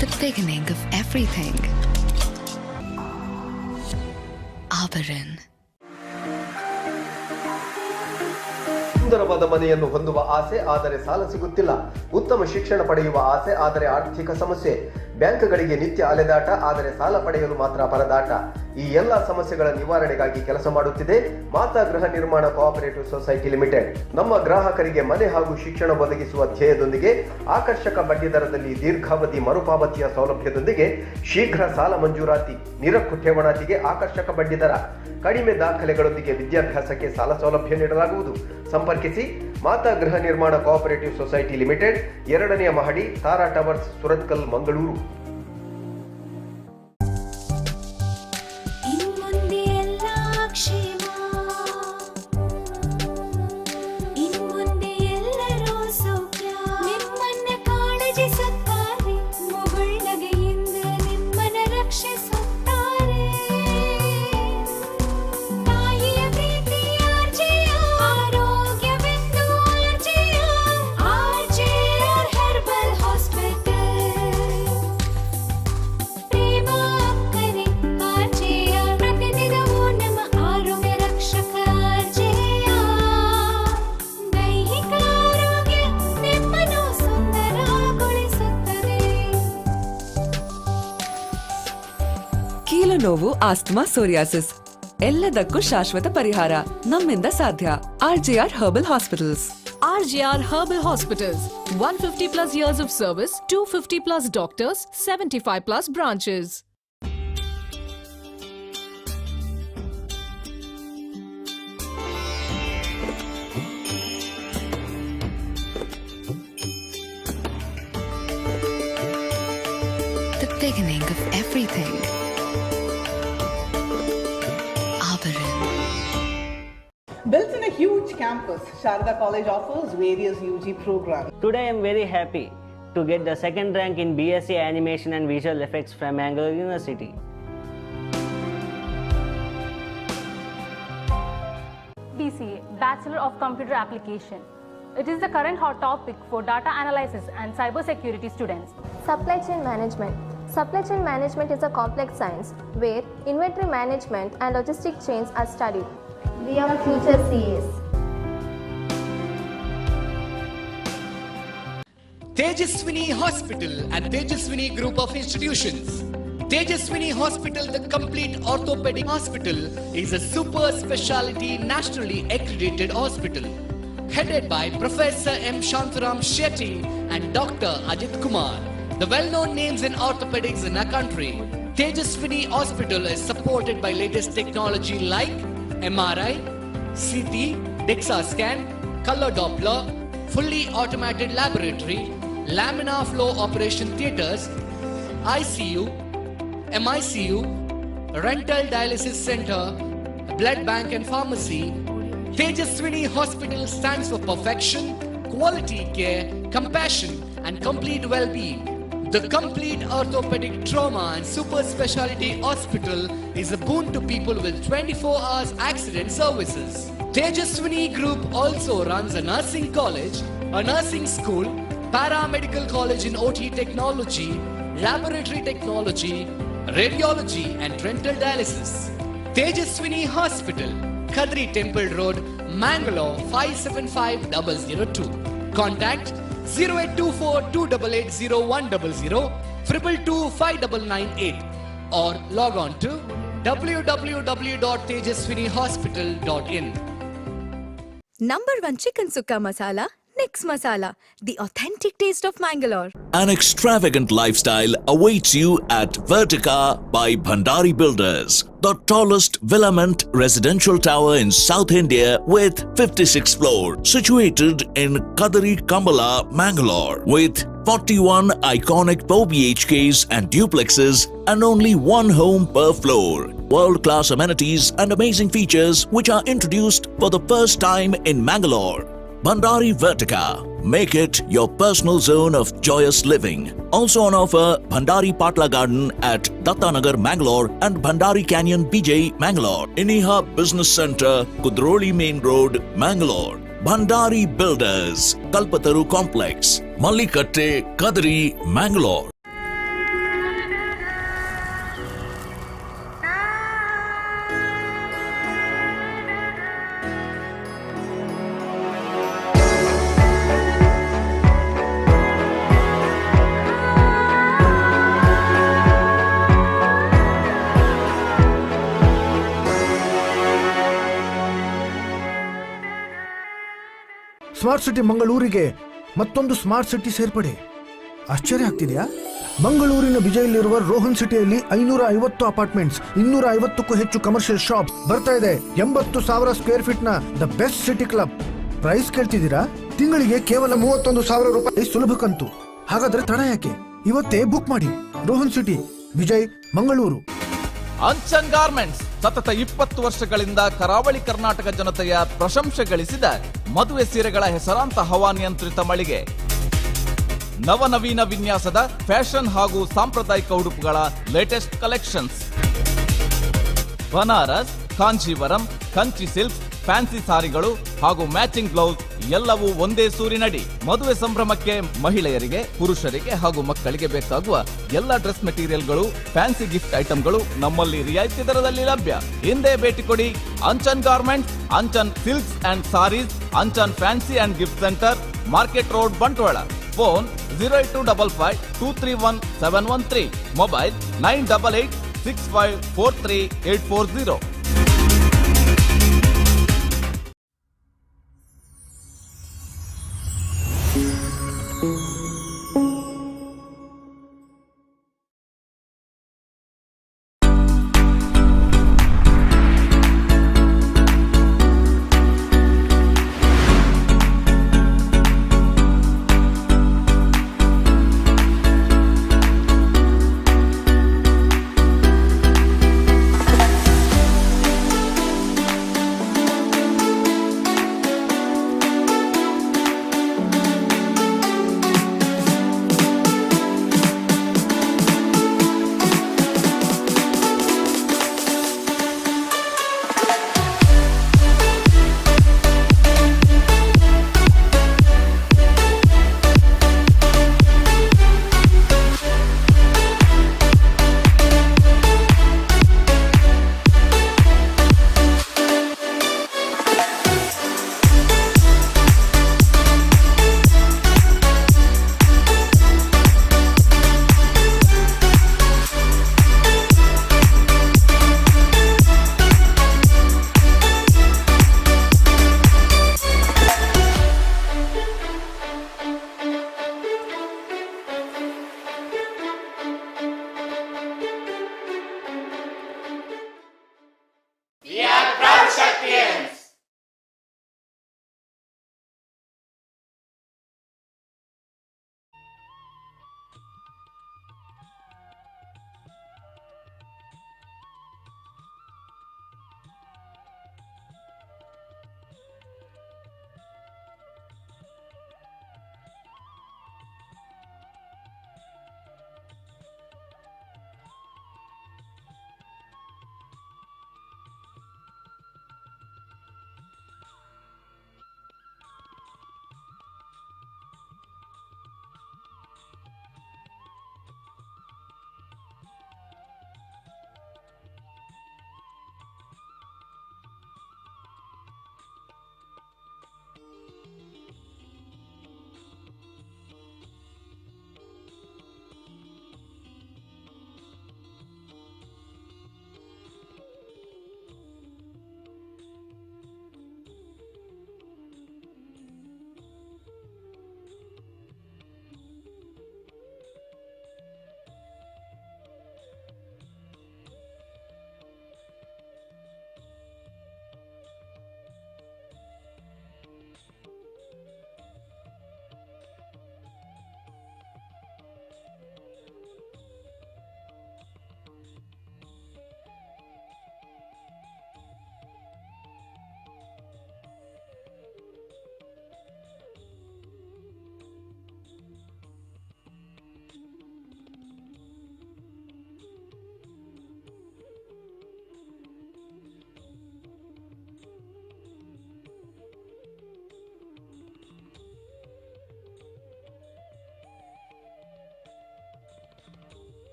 The beginning of everything. Auburn. ಸುಂದರವಾದ ಮನೆಯನ್ನು ಹೊಂದುವ ಆಸೆ, ಆದರೆ ಸಾಲ ಸಿಗುತ್ತಿಲ್ಲ. ಉತ್ತಮ ಶಿಕ್ಷಣ ಪಡೆಯುವ ಆಸೆ, ಆದರೆ ಆರ್ಥಿಕ ಸಮಸ್ಯೆ. ಬ್ಯಾಂಕ್ಗಳಿಗೆ ನಿತ್ಯ ಅಲೆದಾಟ, ಆದರೆ ಸಾಲ ಪಡೆಯಲು ಮಾತ್ರ ಪರದಾಟ. ಈ ಎಲ್ಲ ಸಮಸ್ಯೆಗಳ ನಿವಾರಣೆಗಾಗಿ ಕೆಲಸ ಮಾಡುತ್ತಿದೆ ಮಾತಾ ಗೃಹ ನಿರ್ಮಾಣ ಕೋಆಪರೇಟಿವ್ ಸೊಸೈಟಿ ಲಿಮಿಟೆಡ್. ನಮ್ಮ ಗ್ರಾಹಕರಿಗೆ ಮನೆ ಹಾಗೂ ಶಿಕ್ಷಣ ಒದಗಿಸುವ ಧ್ಯೇಯದೊಂದಿಗೆ ಆಕರ್ಷಕ ಬಡ್ಡಿ ದರದಲ್ಲಿ ದೀರ್ಘಾವಧಿ ಮರುಪಾವತಿಯ ಸೌಲಭ್ಯದೊಂದಿಗೆ ಶೀಘ್ರ ಸಾಲ ಮಂಜೂರಾತಿ, ನಿರಕ್ಕು ಠೇವಣಾತಿಗೆ ಆಕರ್ಷಕ ಬಡ್ಡಿ ದರ, ಕಡಿಮೆ ದಾಖಲೆಗಳೊಂದಿಗೆ ವಿದ್ಯಾಭ್ಯಾಸಕ್ಕೆ ಸಾಲ ಸೌಲಭ್ಯ ನೀಡಲಾಗುವುದು. ಸಂಪರ್ಕಿಸಿ ಮಾತಾ ಗೃಹ ನಿರ್ಮಾಣ ಕೋಆಪರೇಟಿವ್ ಸೊಸೈಟಿ ಲಿಮಿಟೆಡ್, 2ನೇ ಮಹಡಿ, ತಾರಾ ಟವರ್ಸ್, ಸುರತ್ಕಲ್, ಮಂಗಳೂರು. ರಕ್ಷಿಸುತ್ತಾರೆ ತಾಯಿಯ ಪ್ರೀತಿ. ನೋವು, ಆಸ್ತಮಾ, ಸೋರಿಯಾಸಿಸ್ ಎಲ್ಲದಕ್ಕೂ ಶಾಶ್ವತ ಪರಿಹಾರ ನಮ್ಮಿಂದ ಸಾಧ್ಯ. RJR herbal hospitals. RJR Herbal Hospitals, 150 plus years of service, 250 plus doctors, 75 plus branches. The beginning of everything. Auburn. Built in a huge campus, Sharda College offers various UG programs. Today I am very happy to get the second rank in BSc Animation and Visual Effects from Mangalore University. BCA, Bachelor of Computer Application. It is the current hot topic for data analysis and cybersecurity students. Supply chain management. Supply chain management is a complex science where inventory management and logistic chains are studied. We are future CAs. Tejaswini Hospital and Tejaswini Group of Institutions. Tejaswini Hospital, the complete orthopedic hospital, is a super specialty nationally accredited hospital. Headed by Professor M. Shantaram Shetty and Dr. Ajit Kumar, the well-known names in orthopedics in our country. Tejaswini Hospital is supported by latest technology like MRI, CT, DEXA scan, color Doppler, fully automated laboratory, laminar flow operation theaters, ICU, MICU, rental dialysis center, blood bank and pharmacy. Tejaswini Hospital stands for perfection, quality care, compassion and complete well-being. The complete orthopedic trauma and super specialty hospital is a boon to people with 24 hours accident services. Tejaswini Group also runs a nursing college, a nursing school, paramedical college in OT technology, laboratory technology, radiology and rental dialysis. Tejaswini Hospital, Kadri Temple Road, Mangalore 575002. Contact 0824 288 0100 222 5998 or log on to www.tejaswinihospital.in. Number one chicken sukka masala, Nix Masala, the authentic taste of Mangalore. An extravagant lifestyle awaits you at Vertica by Bhandari Builders, the tallest villament residential tower in South India with 56 floors, situated in Kadari Kambala, Mangalore, with 41 iconic 4 BHKs and duplexes and only one home per floor. World-class amenities and amazing features which are introduced for the first time in Mangalore. Bhandari Vertica. Make it your personal zone of joyous living. Also on offer, Bhandari Patla Garden at Dattanagar, Mangalore and Bhandari Canyon, BJ, Mangalore. Iniha Business Center, Kudroli Main Road, Mangalore. Bhandari Builders, Kalpataru Complex, Mallikatte, Kadri, Mangalore. Smart city ಮಂಗಳೂರಿಗೆ ಮತ್ತೊಂದು smart city ಸೇರ್ಪಡೆ. ಆಶ್ಚರ್ಯ ಆಗ್ತಿದೆಯಾ? ಮಂಗಳೂರಿನ ಬಿಜೈಲಿರುವ ರೋಹನ್ ಸಿಟಿಯಲ್ಲಿ 550 apartments, 250ಕ್ಕೂ ಹೆಚ್ಚು commercial shops ಬರ್ತಾ ಇದೆ. 80,000 square feet ನ the best city club. Price ಕೇಳ್ತಿದ್ದೀರಾ? ತಿಂಗಳಿಗೆ ಕೇವಲ 31,000 ರೂಪಾಯಿ ಸುಲಭ ಕಂತು. ಹಾಗಾದ್ರೆ ತಡ ಯಾಕೆ? ಇವತ್ತೇ ಬುಕ್ ಮಾಡಿ. ರೋಹನ್ ಸಿಟಿ, ವಿಜಯ್, ಮಂಗಳೂರು. ಅಂಚನ್ ಗಾರ್ಮೆಂಟ್ಸ್ ಸತತ 20 ವರ್ಷಗಳಿಂದ ಕರಾವಳಿ ಕರ್ನಾಟಕ ಜನತೆಯ ಪ್ರಶಂಸೆ ಗಳಿಸಿದ ಮದುವೆ ಸೀರೆಗಳ ಹೆಸರಾಂತ ಹವಾನಿಯಂತ್ರಿತ ಮಳಿಗೆ. ನವನವೀನ ವಿನ್ಯಾಸದ ಫ್ಯಾಷನ್ ಹಾಗೂ ಸಾಂಪ್ರದಾಯಿಕ ಉಡುಪುಗಳ latest collections. Banaras, Kanjeevaram, Kanchi silks, fancy ಸಾರಿಗಳು ಹಾಗೂ ಮ್ಯಾಚಿಂಗ್ ಬ್ಲೌಸ್ ಎಲ್ಲವೂ ಒಂದೇ ಸೂರಿನಡಿ. ಮದುವೆ ಸಂಭ್ರಮಕ್ಕೆ ಮಹಿಳೆಯರಿಗೆ, ಪುರುಷರಿಗೆ ಹಾಗೂ ಮಕ್ಕಳಿಗೆ ಬೇಕಾಗುವ ಎಲ್ಲ ಡ್ರೆಸ್ ಮೆಟೀರಿಯಲ್ಗಳು, ಫ್ಯಾನ್ಸಿ ಗಿಫ್ಟ್ ಐಟಂಗಳು ನಮ್ಮಲ್ಲಿ ರಿಯಾಯಿತಿ ದರದಲ್ಲಿ ಲಭ್ಯ. ಹಿಂದೆ ಭೇಟಿ ಕೊಡಿ Anchan garments, Anchan silks and sarees, Anchan fancy and gift centre, market road, Bantwal. Phone 08255 231 713, mobile 988 6543840.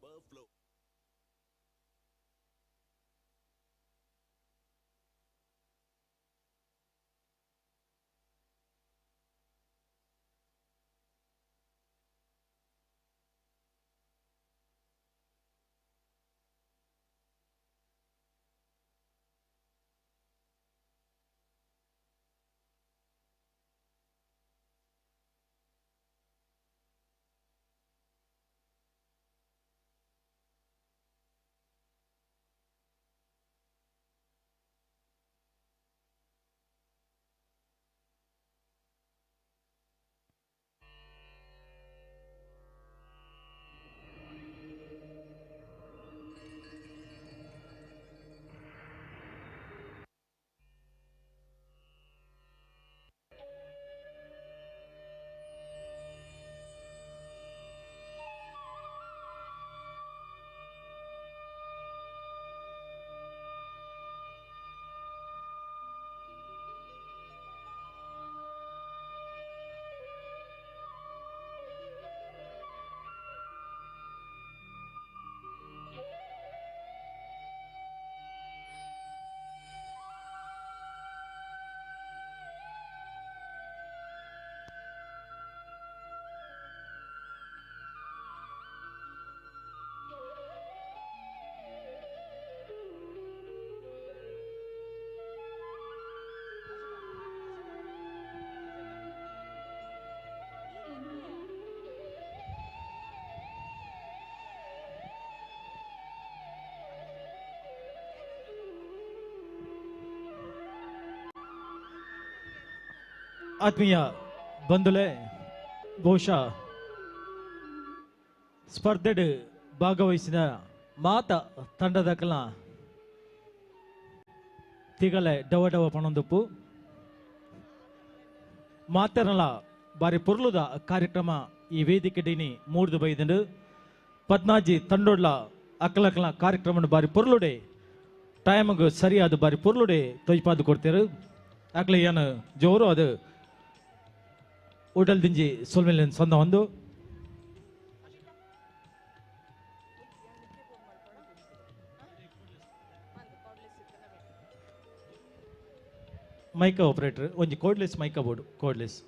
per floor. ಆತ್ಮೀಯ ಬಂಧುಲೆ, ಬಹುಶಃ ಸ್ಪರ್ಧೆಡ್ ಭಾಗವಹಿಸಿದ ಮಾತ ತಂಡದಕಲ ತಿಗಲೆ ಡವ ಡವ ಪಣೊಂದುಪ್ಪು ಮಾತರಲ ಬಾರಿ ಪೊರ್ಲುದ ಕಾರ್ಯಕ್ರಮ ಈ ವೇದಿಕೆ ಡೀನಿ ಮೂಡ್ದು ಬೈದಂಡು. ಪದ್ನಾಜಿ ತಂಡೊಡ್ಲ ಅಕಲಕಲ ಕಾರ್ಯಕ್ರಮ ಬಾರಿ ಪೊರ್ಲುಡೆ ಟೈಮ್ಗೆ ಸರಿಯಾದ ಬಾರಿ ಪೊರ್ಲುಡೆ ತೊಯ್ಪಾದು ಕೊಡ್ತೇರು. ಅಕ್ಲೆ ಏನು ಜೋರು ಅದು ಉಡಲ್ ದಿಂಜಿ ಸೊಲ್ಮೆಲಿನ ಸೊಂದ ಒಂದು ಮೈಕ ಆಪರೇಟರ್ ಒಂಜಿ ಕೋಡ್ಲೆಸ್ ಮೈಕ ಬೋರ್ಡು ಕೋಡ್ಲೆಸ್.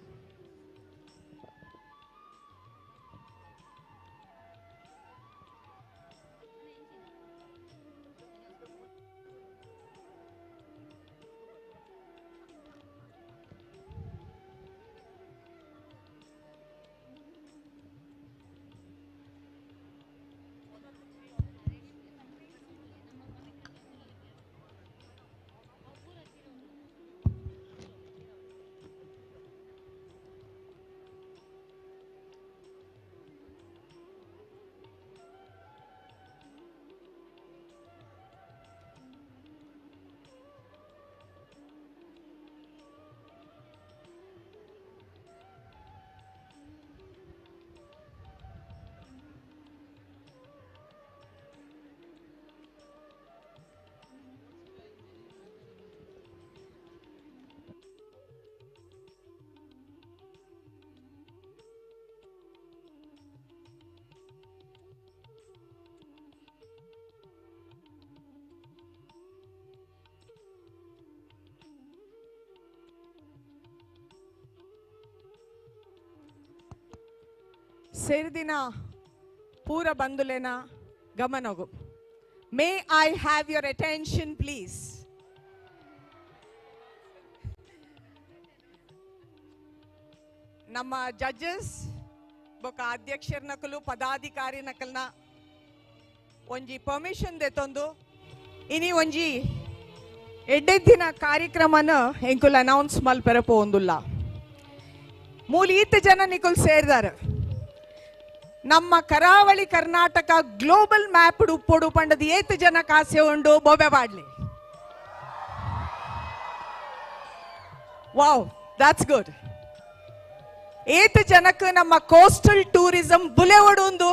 ಸೇರಿದಿನ ಪೂರ ಬಂಧುಲೇನ ಗಮನಗು. May I have your attention please. ನಮ್ಮ ಜಡ್ಜಸ್ ಬೊಕ ಅಧ್ಯಕ್ಷರ ನಕಲು ಪದಾಧಿಕಾರಿ ನಕಲ್ನ ಒಂಜಿ ಪರ್ಮಿಷನ್ ದೆತ್ತೊಂದು ಇನಿ ಒಂಜಿ ಎಡ್ಡೆದ್ದಿನ ಕಾರ್ಯಕ್ರಮನ ಎಂಕುಲ್ ಅನೌನ್ಸ್ ಮಲ್ಪೆರ ಪೋಂದುಲ್ಲ. ಮೂಲ ಈತ ಜನ ನಿಕುಲ್ ಸೇರಿದಾರೆ. ನಮ್ಮ ಕರಾವಳಿ ಕರ್ನಾಟಕ ಗ್ಲೋಬಲ್ ಮ್ಯಾಪ್ ಉಪ್ಪೊಡು ಪಂಡದ ಏತ್ ಜನ ಕಾಸೆ ಉಂಡು ಬೊಬೆ ಬಾಡ್ಲಿ. Wow, that's good. ಏತ್ ಜನಕ್ಕೆ ನಮ್ಮ ಕೋಸ್ಟಲ್ ಟೂರಿಸಂ ಬುಲೆವಡು ಒಂದು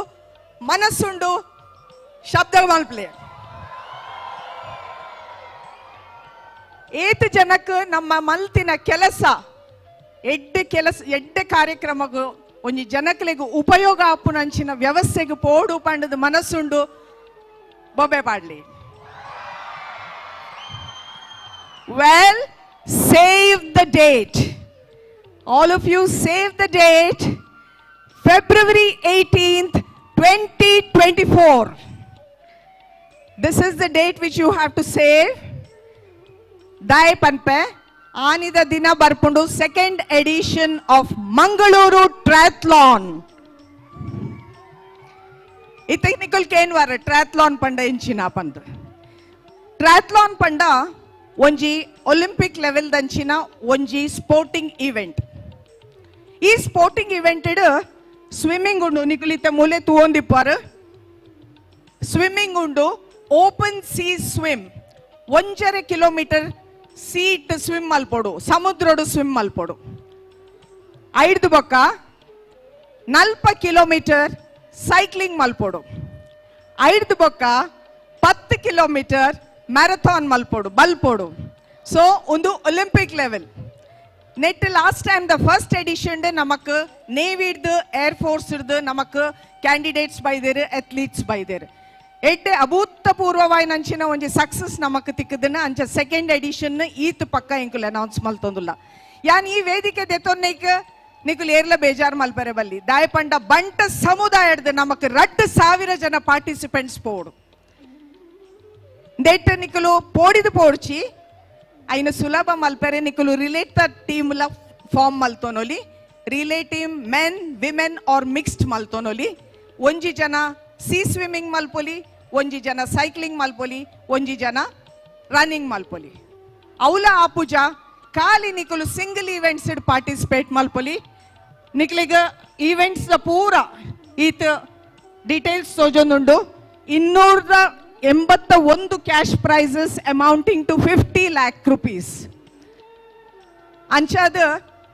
ಮನಸ್ಸುಂಡು ಶಬ್ದ ಮಲ್ಪ್ಲೆ. ಏತ್ ಜನಕ್ಕೆ ನಮ್ಮ ಮಲ್ತಿನ ಕೆಲಸ ಎಡ್ಡೆ ಕೆಲಸ ಎಡ್ಡೆ ಕಾರ್ಯಕ್ರಮಗೂ ಒಂಜಿ ಜನಕ್ಲೆಗ್ ಉಪಯೋಗ ಆಪುನಂಚಿನ ವ್ಯವಸ್ಥೆಗೆ ಪೋಡು ಪಂಡದ ಮನಸ್ಸುಂಡು ಬೊಬ್ಬೆ ಪಾಡ್ಲಿ. Well, save the date. All of you save the date, February 18th, 2024. This is the date which you have to save. Dai panpe ಆನಿದ ದಿನ ಬರ್ಪುಂಡು second edition of Mangaluru triathlon. ಇತ್ತೆ ನಿಕುಲ್ ಕೇನ್ವಾರ ಟ್ರಯಾಥ್ಲಾನ್ ಪಂಡ ಇಂಚಿನ ಪಂದ್. ಟ್ರಯಾಥ್ಲಾನ್ ಪಂಡ ಒಂಜಿ ಒಲಿಂಪಿಕ್ ಲೆವೆಲ್ ದಂಚಿನ ಒಂಜಿ sporting event. ಈ sporting event swimming ಉಂಡು, ನಿಕುಲ್ ಇತ್ತೆ ಮೂಲೆ ತೂವೊಂದಿಪ್ಪಾರು. ಸ್ವಿಮ್ಮಿಂಗ್ ಉಂಡು, open sea swim, 1.5 kilometre seat swim ಮಲ್ಪೊಡು, ಸಮುದ್ರಡು swim ಮಲ್ಪೊಡು. 5 ಬೊಕ್ಕ 40 kilometre cycling ಮಲ್ಪೊಡು. 5 ಬೊಕ್ಕ 10 ಕಿಲೋಮೀಟರ್ ಮ್ಯಾರಥಾನ್ ಮಲ್ಪೊಡು, ಬಲ್ಪೊಡು. ಸೊ ಒಂದು Olympic level net. Last time the first edition ನಮಕ್ ನೇವಿಡ್ದು, ಏರ್ ಫೋರ್ಸ್ ಇಡ್ದು ನಮಕ್ ಕ್ಯಾಂಡಿಡೇಟ್ಸ್ ಬೈದೇರು, ಅಥ್ಲೀಟ್ಸ್ ಬೈದೇರು. ಎಡ್ಡೆ ಅಭೂತಪೂರ್ವವಾಯಿನಂಚಿನ ಒಂಜಿ ಸಕ್ಸಸ್ ನಮಕ್ ತಿಕ್ಕದನ್ನ ಅಂಚ ಸೆಕೆಂಡ್ ಎಡಿಷನ್ ಈತ್ ಪಕ್ಕ ಎಂಕುಲು ಅನೌನ್ಸ್ ಮಲ್ತೊಂದುಲ್ಲ. ಯಾನ್ ಈ ವೇದಿಕೆ ದೆತೊನ್ನೇಕ್ ನಿಕುಲು ಏರ್ಲ ಬೇಜಾರ್ ಮಲ್ಪರೆ ಬಲ್ಲಿ. ದಾಯಪಂಡ ಬಂಟ ಸಮುದಾಯದ ನಮಕ್ 2000 ಜನ ಪಾರ್ಟಿಸಿಪೆಂಟ್ಸ್ ಪೋಡು. That ನಿಕುಲು ಪೋಡಿದು ಪೋಡ್ಚಿ ಐನ ಸುಲಭ ಮಲ್ಪರೆ ನಿಕುಲು ರಿಲೇಟ್ the team ಲ ಫಾರ್ಮ್ ಮಲ್ತೊನೊಲಿ. Relay team men, women or mixed ಮಲ್ತೊನೊಲಿ. ಒಂಜಿ ಜನ ಸೀ ಸ್ವಿಮ್ಮಿಂಗ್ ಮಲ್ಪೊಲಿ, ಒಂಜಿ ಜನ ಸೈಕ್ಲಿಂಗ್ ಮಲ್ಪೊಲಿ, ಒಂಜಿ ಜನ ರನ್ನಿಂಗ್ ಮಲ್ಪೊಲಿ. ಅವಲ ಆಪುಜ ಖಾಲಿ ನಿಕುಲು single events participate ಮಲ್ಪೊಲಿ. ನಿಕ್ಲಿಗ events the ಪೂರ ಈತ ಡೀಟೇಲ್ಸ್ ತೋಜೊಂದುಂಡು. 281 cash prizes amounting to 50 lakh rupees. ಅಂಚಾದ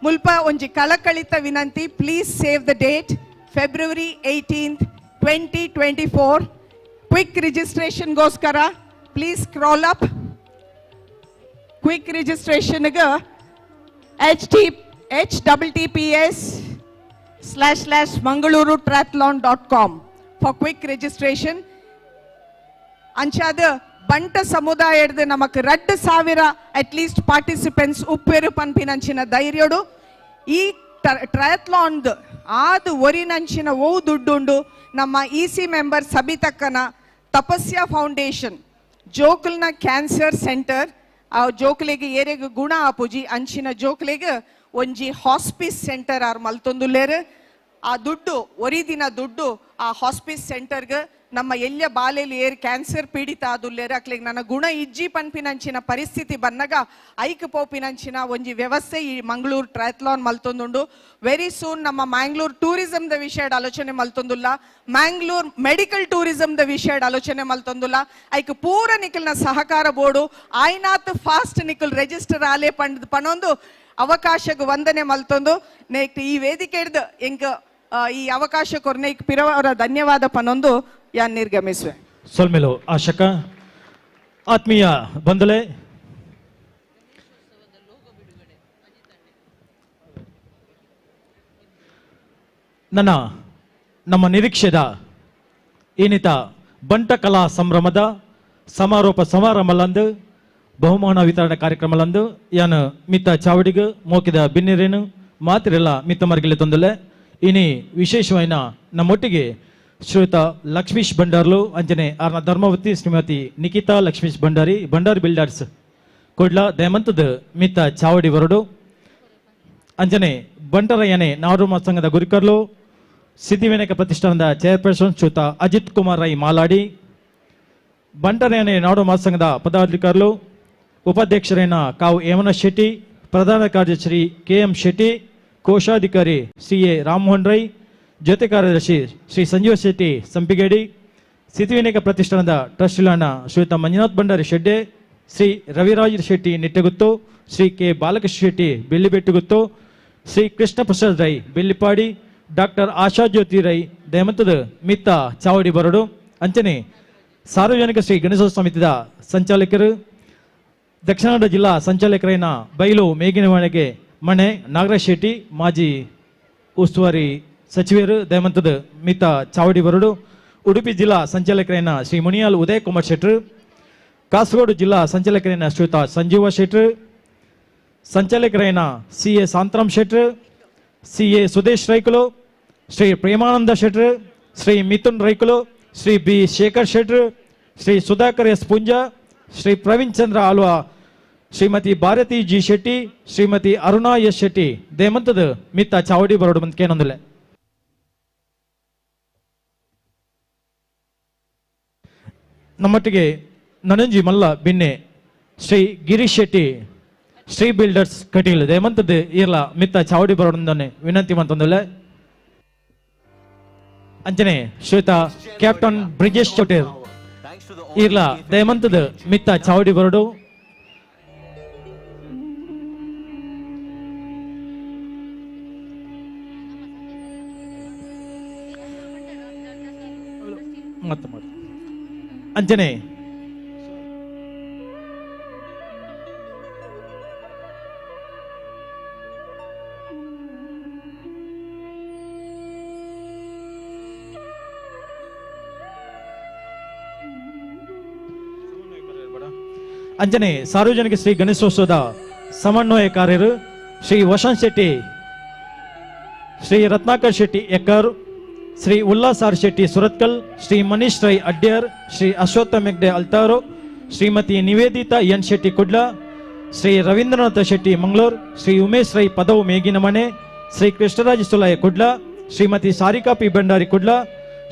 ಮುಲ್ಪ ಒಂಜಿ ಕಳಕಳಿತ ವಿನಂತಿ, please save the date, February 18th, 2024. Quick ರಿಜಿಸ್ಟ್ರೇಷನ್ಗೋಸ್ಕರ please scroll up. Quick ರಿಜಿಸ್ಟ್ರೇಷನ್ಗೆ https://mangalurutriathlon.com for quick registration. ಅಂಚಾದ ಬಂಟ ಸಮುದಾಯದ ನಮಕ್ 2000 at least participants ಉಪ್ಪೇರು ಪನ್ಪಿನಂಚಿನ ಧೈರ್ಯಡು ಈ ಟ್ರಯಾಥ್ಲಾನ್ ಆದು ಒರಿನಂಚಿನ ಓ ದುಡ್ಡುಂಡು ನಮ್ಮ E C member ಸಬಿತಕ್ಕನ ತಪಸ್ಯ foundation ಜೋಕುಲ್ನ cancer centre, ಆ ಜೋಕುಲೆಗ್ ಏರೆಗ್ ಗುಣ ಆಪುಜಿ ಅಂಚಿನ ಜೋಕುಲೆಗ್ ಒಂಜಿ hospice centre R ಮಲ್ತೊಂದುಲ್ಲೇರು. ಆ ದುಡ್ಡು ಒರಿ ದಿನ ದುಡ್ಡು ಆ ಹಾಸ್ಪಿಸ್ ಸೆಂಟರ್ಗೆ ನಮ್ಮ ಎಲ್ಯ ಬಾಲೆಲಿ ಏರ್ ಕ್ಯಾನ್ಸರ್ ಪೀಡಿತ ಆದುಲ್ಲೇರು ಅಕ್ಲೆಗ್ ನನ್ನ ಗುಣ ಇಜ್ಜಿ ಪನ್ಪಿನಂಚಿನ ಪರಿಸ್ಥಿತಿ ಬನ್ನಗ ಐಕ್ ಪೋಪಿನಂಚಿನ ಒಂಜಿ ವ್ಯವಸ್ಥೆ ಈ ಮಂಗಳೂರು ಟ್ರಯಾಥ್ಲಾನ್ ಮಲ್ತೊಂದುಂಡು. ವೆರಿ ಸೂನ್ ನಮ್ಮ ಮ್ಯಾಂಗ್ಳೂರ್ ಟೂರಿಸಂ the ವಿಷಯಡ್ ಆಲೋಚನೆ ಮಲ್ತೊಂದುಲ್ಲ, ಮ್ಯಾಂಗ್ಳೂರ್ medical tourism the ವಿಷಯಡ್ ಆಲೋಚನೆ ಮಲ್ತೊಂದುಲ್ಲ. ಐಕ್ ಪೂರ ನಿಕಲ್ನ ಸಹಕಾರ ಬೋರ್ಡು ಆಯ್ನಾತ್ ಫಾಸ್ಟ್ ನಿಕಲ್ ರಿಜಿಸ್ಟರ್ ಆಲೆ ಪಂಡ್ ಪನೊಂದು ಅವಕಾಶಕ್ಕೆ ವಂದನೆ ಮಲ್ತೊಂದು ನೆಕ್ಸ್ಟ್ ಈ ವೇದಿಕೆ ಹಿಡ್ದು ಎಂಕ್ ಈ ಅವಕಾಶ ಕೊರ್ನೇಕ್ ಪಿರವರ ಧನ್ಯವಾದ ಪನೊಂದು ಯಾನ್ ನಿರ್ಗಮಿಸುವೆ. ಸೊಲ್ಮೆಲು ಆಶಕ. ಆತ್ಮೀಯ ಬಂಧುಲೆ, ನನ್ನ ನಮ್ಮ ನಿರೀಕ್ಷೆದ ಏನಿತ ಬಂಟ ಕಲಾ ಸಂಭ್ರಮದ ಸಮಾರೋಪ ಸಮಾರಂಭಲಂದು ಬಹುಮಾನ ವಿತರಣೆ ಕಾರ್ಯಕ್ರಮಲಂದು ಯಾನು ಮಿತ್ತ ಚಾವಡಿಗು ಮೋಕಿದ ಬಿನ್ನಿರೇನು ಮಾತಿರೆಲ್ಲ ಮಿತ್ತ ಮರ್ಗಿಲೆ ತೊಂದಲೆ. ಇನಿ ವಿಶೇಷವಾಯಿನ ನಮ್ಮೊಟ್ಟಿಗೆ ಶ್ರೀಯುತ ಲಕ್ಷ್ಮೀಶ್ ಭಂಡಾರ್ಲು ಅಂಜನೆ ಆರ್ನ ಧರ್ಮವತಿ ಶ್ರೀಮತಿ ನಿಖಿತಾ ಲಕ್ಷ್ಮೀಶ್ ಭಂಡಾರಿ, ಭಂಡಾರಿ ಬಿಲ್ಡರ್ಸ್ ಕೊಡ್ಲ ದಯಮಂತದ ಮಿತ್ತ ಚಾವಡಿ ವರಡು ಅಂಜನೆ ಬಂಟರಯ್ಯನೆ ನಾಡು ಸಂಘದ ಗುರುಕರ್ಲು ಸಿದ್ಧಿವಿನಾಯಕ ಪ್ರತಿಷ್ಠಾನದ ಚೇರ್ಪರ್ಸನ್ ಶ್ರೀಯುತ ಅಜಿತ್ ಕುಮಾರ್ ರೈ ಮಾಲಾಡಿ, ಬಂಟರಯ್ಯನೆ ನಾಡು ಮಹಾಸಂಘದ ಪದಾಧಿಕಾರಿಗಳು ಉಪಾಧ್ಯಕ್ಷರೈನ ಕಾವು ಯಮನ ಶೆಟ್ಟಿ, ಪ್ರಧಾನ ಕಾರ್ಯದರ್ಶಿ ಕೆ ಎಂ ಶೆಟ್ಟಿ, ಕೋಶಾಧಿಕಾರಿ ಸಿ ಎ ರಾಮಮೋಹನ್ ರೈ, ಜೊತೆ ಕಾರ್ಯದರ್ಶಿ ಶ್ರೀ ಸಂಜೀವ ಶೆಟ್ಟಿ ಸಂಪಿಗೇಡಿ, ಸಿದ್ಧಿವಿನಾಯಕ ಪ್ರತಿಷ್ಠಾನದ ಟ್ರಸ್ಟಿಲಾನ ಶ್ರೀಯುತ ಮಂಜುನಾಥ್ ಭಂಡಾರಿ ಶೆಡ್ಡೆ, ಶ್ರೀ ರವಿರಾಜ್ ಶೆಟ್ಟಿ ನಿಟ್ಟಗುತ್ತು, ಶ್ರೀ ಕೆ ಬಾಲಕೃಷ್ಣ ಶೆಟ್ಟಿ ಬೆಳ್ಳಿಬೆಟ್ಟುಗುತ್ತು, ಶ್ರೀ ಕೃಷ್ಣ ಪ್ರಸಾದ್ ರೈ ಬೆಳ್ಳಿಪಾಡಿ, ಡಾಕ್ಟರ್ ಆಶಾಜ್ಯೋತಿ ರೈ ದಯಮಂತದ ಮಿತ್ತ ಚಾವಡಿ ಬರಡು ಅಂಚನೆ ಸಾರ್ವಜನಿಕ ಶ್ರೀ ಗಣೇಶೋತ್ಸವ ಸಮಿತಿಯ ಸಂಚಾಲಕರು ದಕ್ಷಿಣ ಕನ್ನಡ ಜಿಲ್ಲಾ ಸಂಚಾಲಕರೈನ ಬೈಲು ಮೇಗಿನವಾಣಿಗೆ ಮಣೆ ನಾಗರಾಜ್ ಶೆಟ್ಟಿ, ಮಾಜಿ ಉಸ್ತುವಾರಿ ಸಚಿವರು ದಯಮಂತದ ಮಿತ ಚಾವಡಿ ಬರಡು ಉಡುಪಿ ಜಿಲ್ಲಾ ಸಂಚಾಲಕರೈನ ಶ್ರೀ ಮುನಿಯಾಲ್ ಉದಯ್ ಕುಮಾರ್ ಶೆಟ್ರು ಕಾಸರಗೋಡು ಜಿಲ್ಲಾ ಸಂಚಾಲಕರೈನ ಶ್ರೀಯುತ ಸಂಜೀವ ಶೆಟ್ರು ಸಂಚಾಲಕರೈನ C A Shantaram Shetru C A Sudesh Raikulu Shri Premananda Shetru Shri Mithun Raikulu Shri B Shekhar Shetru Shri Sudhakar S Poonja Shri Praveen Chandra Alva Shrimati Bharathi G Shetty Shrimati Aruna S Shetty ದೇಮಂತದ ಮಿತ್ತ ಚಾವಡಿ ಬರೋಡು ಬಂದ್ಕೇನೊಂದಿಲ್ಲ. ನಮ್ಮೊಟ್ಟಿಗೆ ನನಂಜಿ ಮಲ್ಲ ಬಿನ್ನೆ Shri Girish Shetty Shri builders Kateel ದೇಮಂತದ ಇರ್ಲ ಮಿತ್ತ ಚಾವಡಿ ಬರೋಡಂದನೆ ವಿನಂತಿ ಮಂತಂದಿಲ್ಲ. ಅಂಚನೆ ಶ್ವೇತ captain Brijesh ಚೌಟೇರ್ ಇರ್ಲ ದಯಮಂತದ ಮಿತ್ತ ಚಾವಡಿ ಬರೋಡು. ಮತ್ತೆ ಅಂಚನೆ ಅಂಜನೆ ಸಾರ್ವಜನಿಕ ಶ್ರೀ ಗಣೇಶೋತ್ಸವದ ಸಮನ್ವಯಕಾರ್ಯರು ಶ್ರೀ ವಸಂತ್ ಶೆಟ್ಟಿ ಶ್ರೀ ರತ್ನಾಕರ್ ಶೆಟ್ಟಿ ಎಕ್ಕರ್ ಶ್ರೀ ಉಲ್ಲಾಸ್ ಆರ್ ಶೆಟ್ಟಿ ಸುರತ್ಕಲ್ ಶ್ರೀ ಮನೀಶ್ ರೈ ಅಡ್ಯಾರ್ ಶ್ರೀ ಅಶ್ವತ್ಥ ಮೆಗ್ಡೆ ಅಲ್ತಾರೋ ಶ್ರೀಮತಿ ನಿವೇದಿತಾ ಎನ್ ಶೆಟ್ಟಿ ಕುಡ್ಲ ಶ್ರೀ ರವೀಂದ್ರನಾಥ ಶೆಟ್ಟಿ ಮಂಗಳೂರು ಶ್ರೀ ಉಮೇಶ್ ರೈ ಪದವು ಮೇಗಿನಮನೆ ಶ್ರೀ ಕೃಷ್ಣರಾಜ ಸುಲಾಯ ಕುಡ್ಲ ಶ್ರೀಮತಿ ಸಾರಿಕಾ ಪಿ ಭಂಡಾರಿ ಕುಡ್ಲ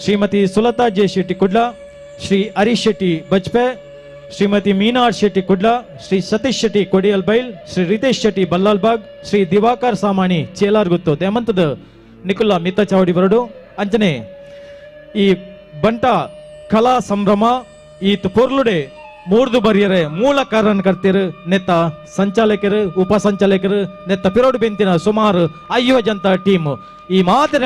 ಶ್ರೀಮತಿ ಸುಲತಾ ಜೆ ಶೆಟ್ಟಿ ಕುಡ್ಲ ಶ್ರೀ ಹರೀಶ್ ಶೆಟ್ಟಿ ಬಜ್ಪೆ ಶ್ರೀಮತಿ ಮೀನಾ ಆರ್ ಶೆಟ್ಟಿ ಕುಡ್ಲ ಶ್ರೀ ಸತೀಶ್ ಶೆಟ್ಟಿ ಕೊಡಿಯಲ್ ಬೈಲ್ ಶ್ರೀ ರಿತೇಶ್ ಶೆಟ್ಟಿ ಬಲ್ಲಾಲ್ಬಾಗ್ ಶ್ರೀ ದಿವಾಕರ್ ಸಾಮಾನಿ ಚೇಲಾರ್ ಗುತ್ತು ದೇಮಂತದ ನಿಕುಲ್ಲ ಮಿತ್ತ ಚಾವಡಿ ಬರಡು. ಅಂಚನೆ ಈ ಬಂಟ ಕಲಾ ಸಂಭ್ರಮ ಈತ ಪೊರ್ಲುಡೆ ಮೂರ್ದು ಬರಿಯರೆ ಮೂಲ ಕಾರಣಕರ್ತರು ನೆತ್ತ ಸಂಚಾಲಕರು ಉಪಸಂಚಾಲಕರು ನೆತ್ತ ಪಿರೋಡು ಬೆಂತಿನ ಸುಮಾರು 50 ಜಂತ ಟೀಮ್ ಈ ಮಾತಿನ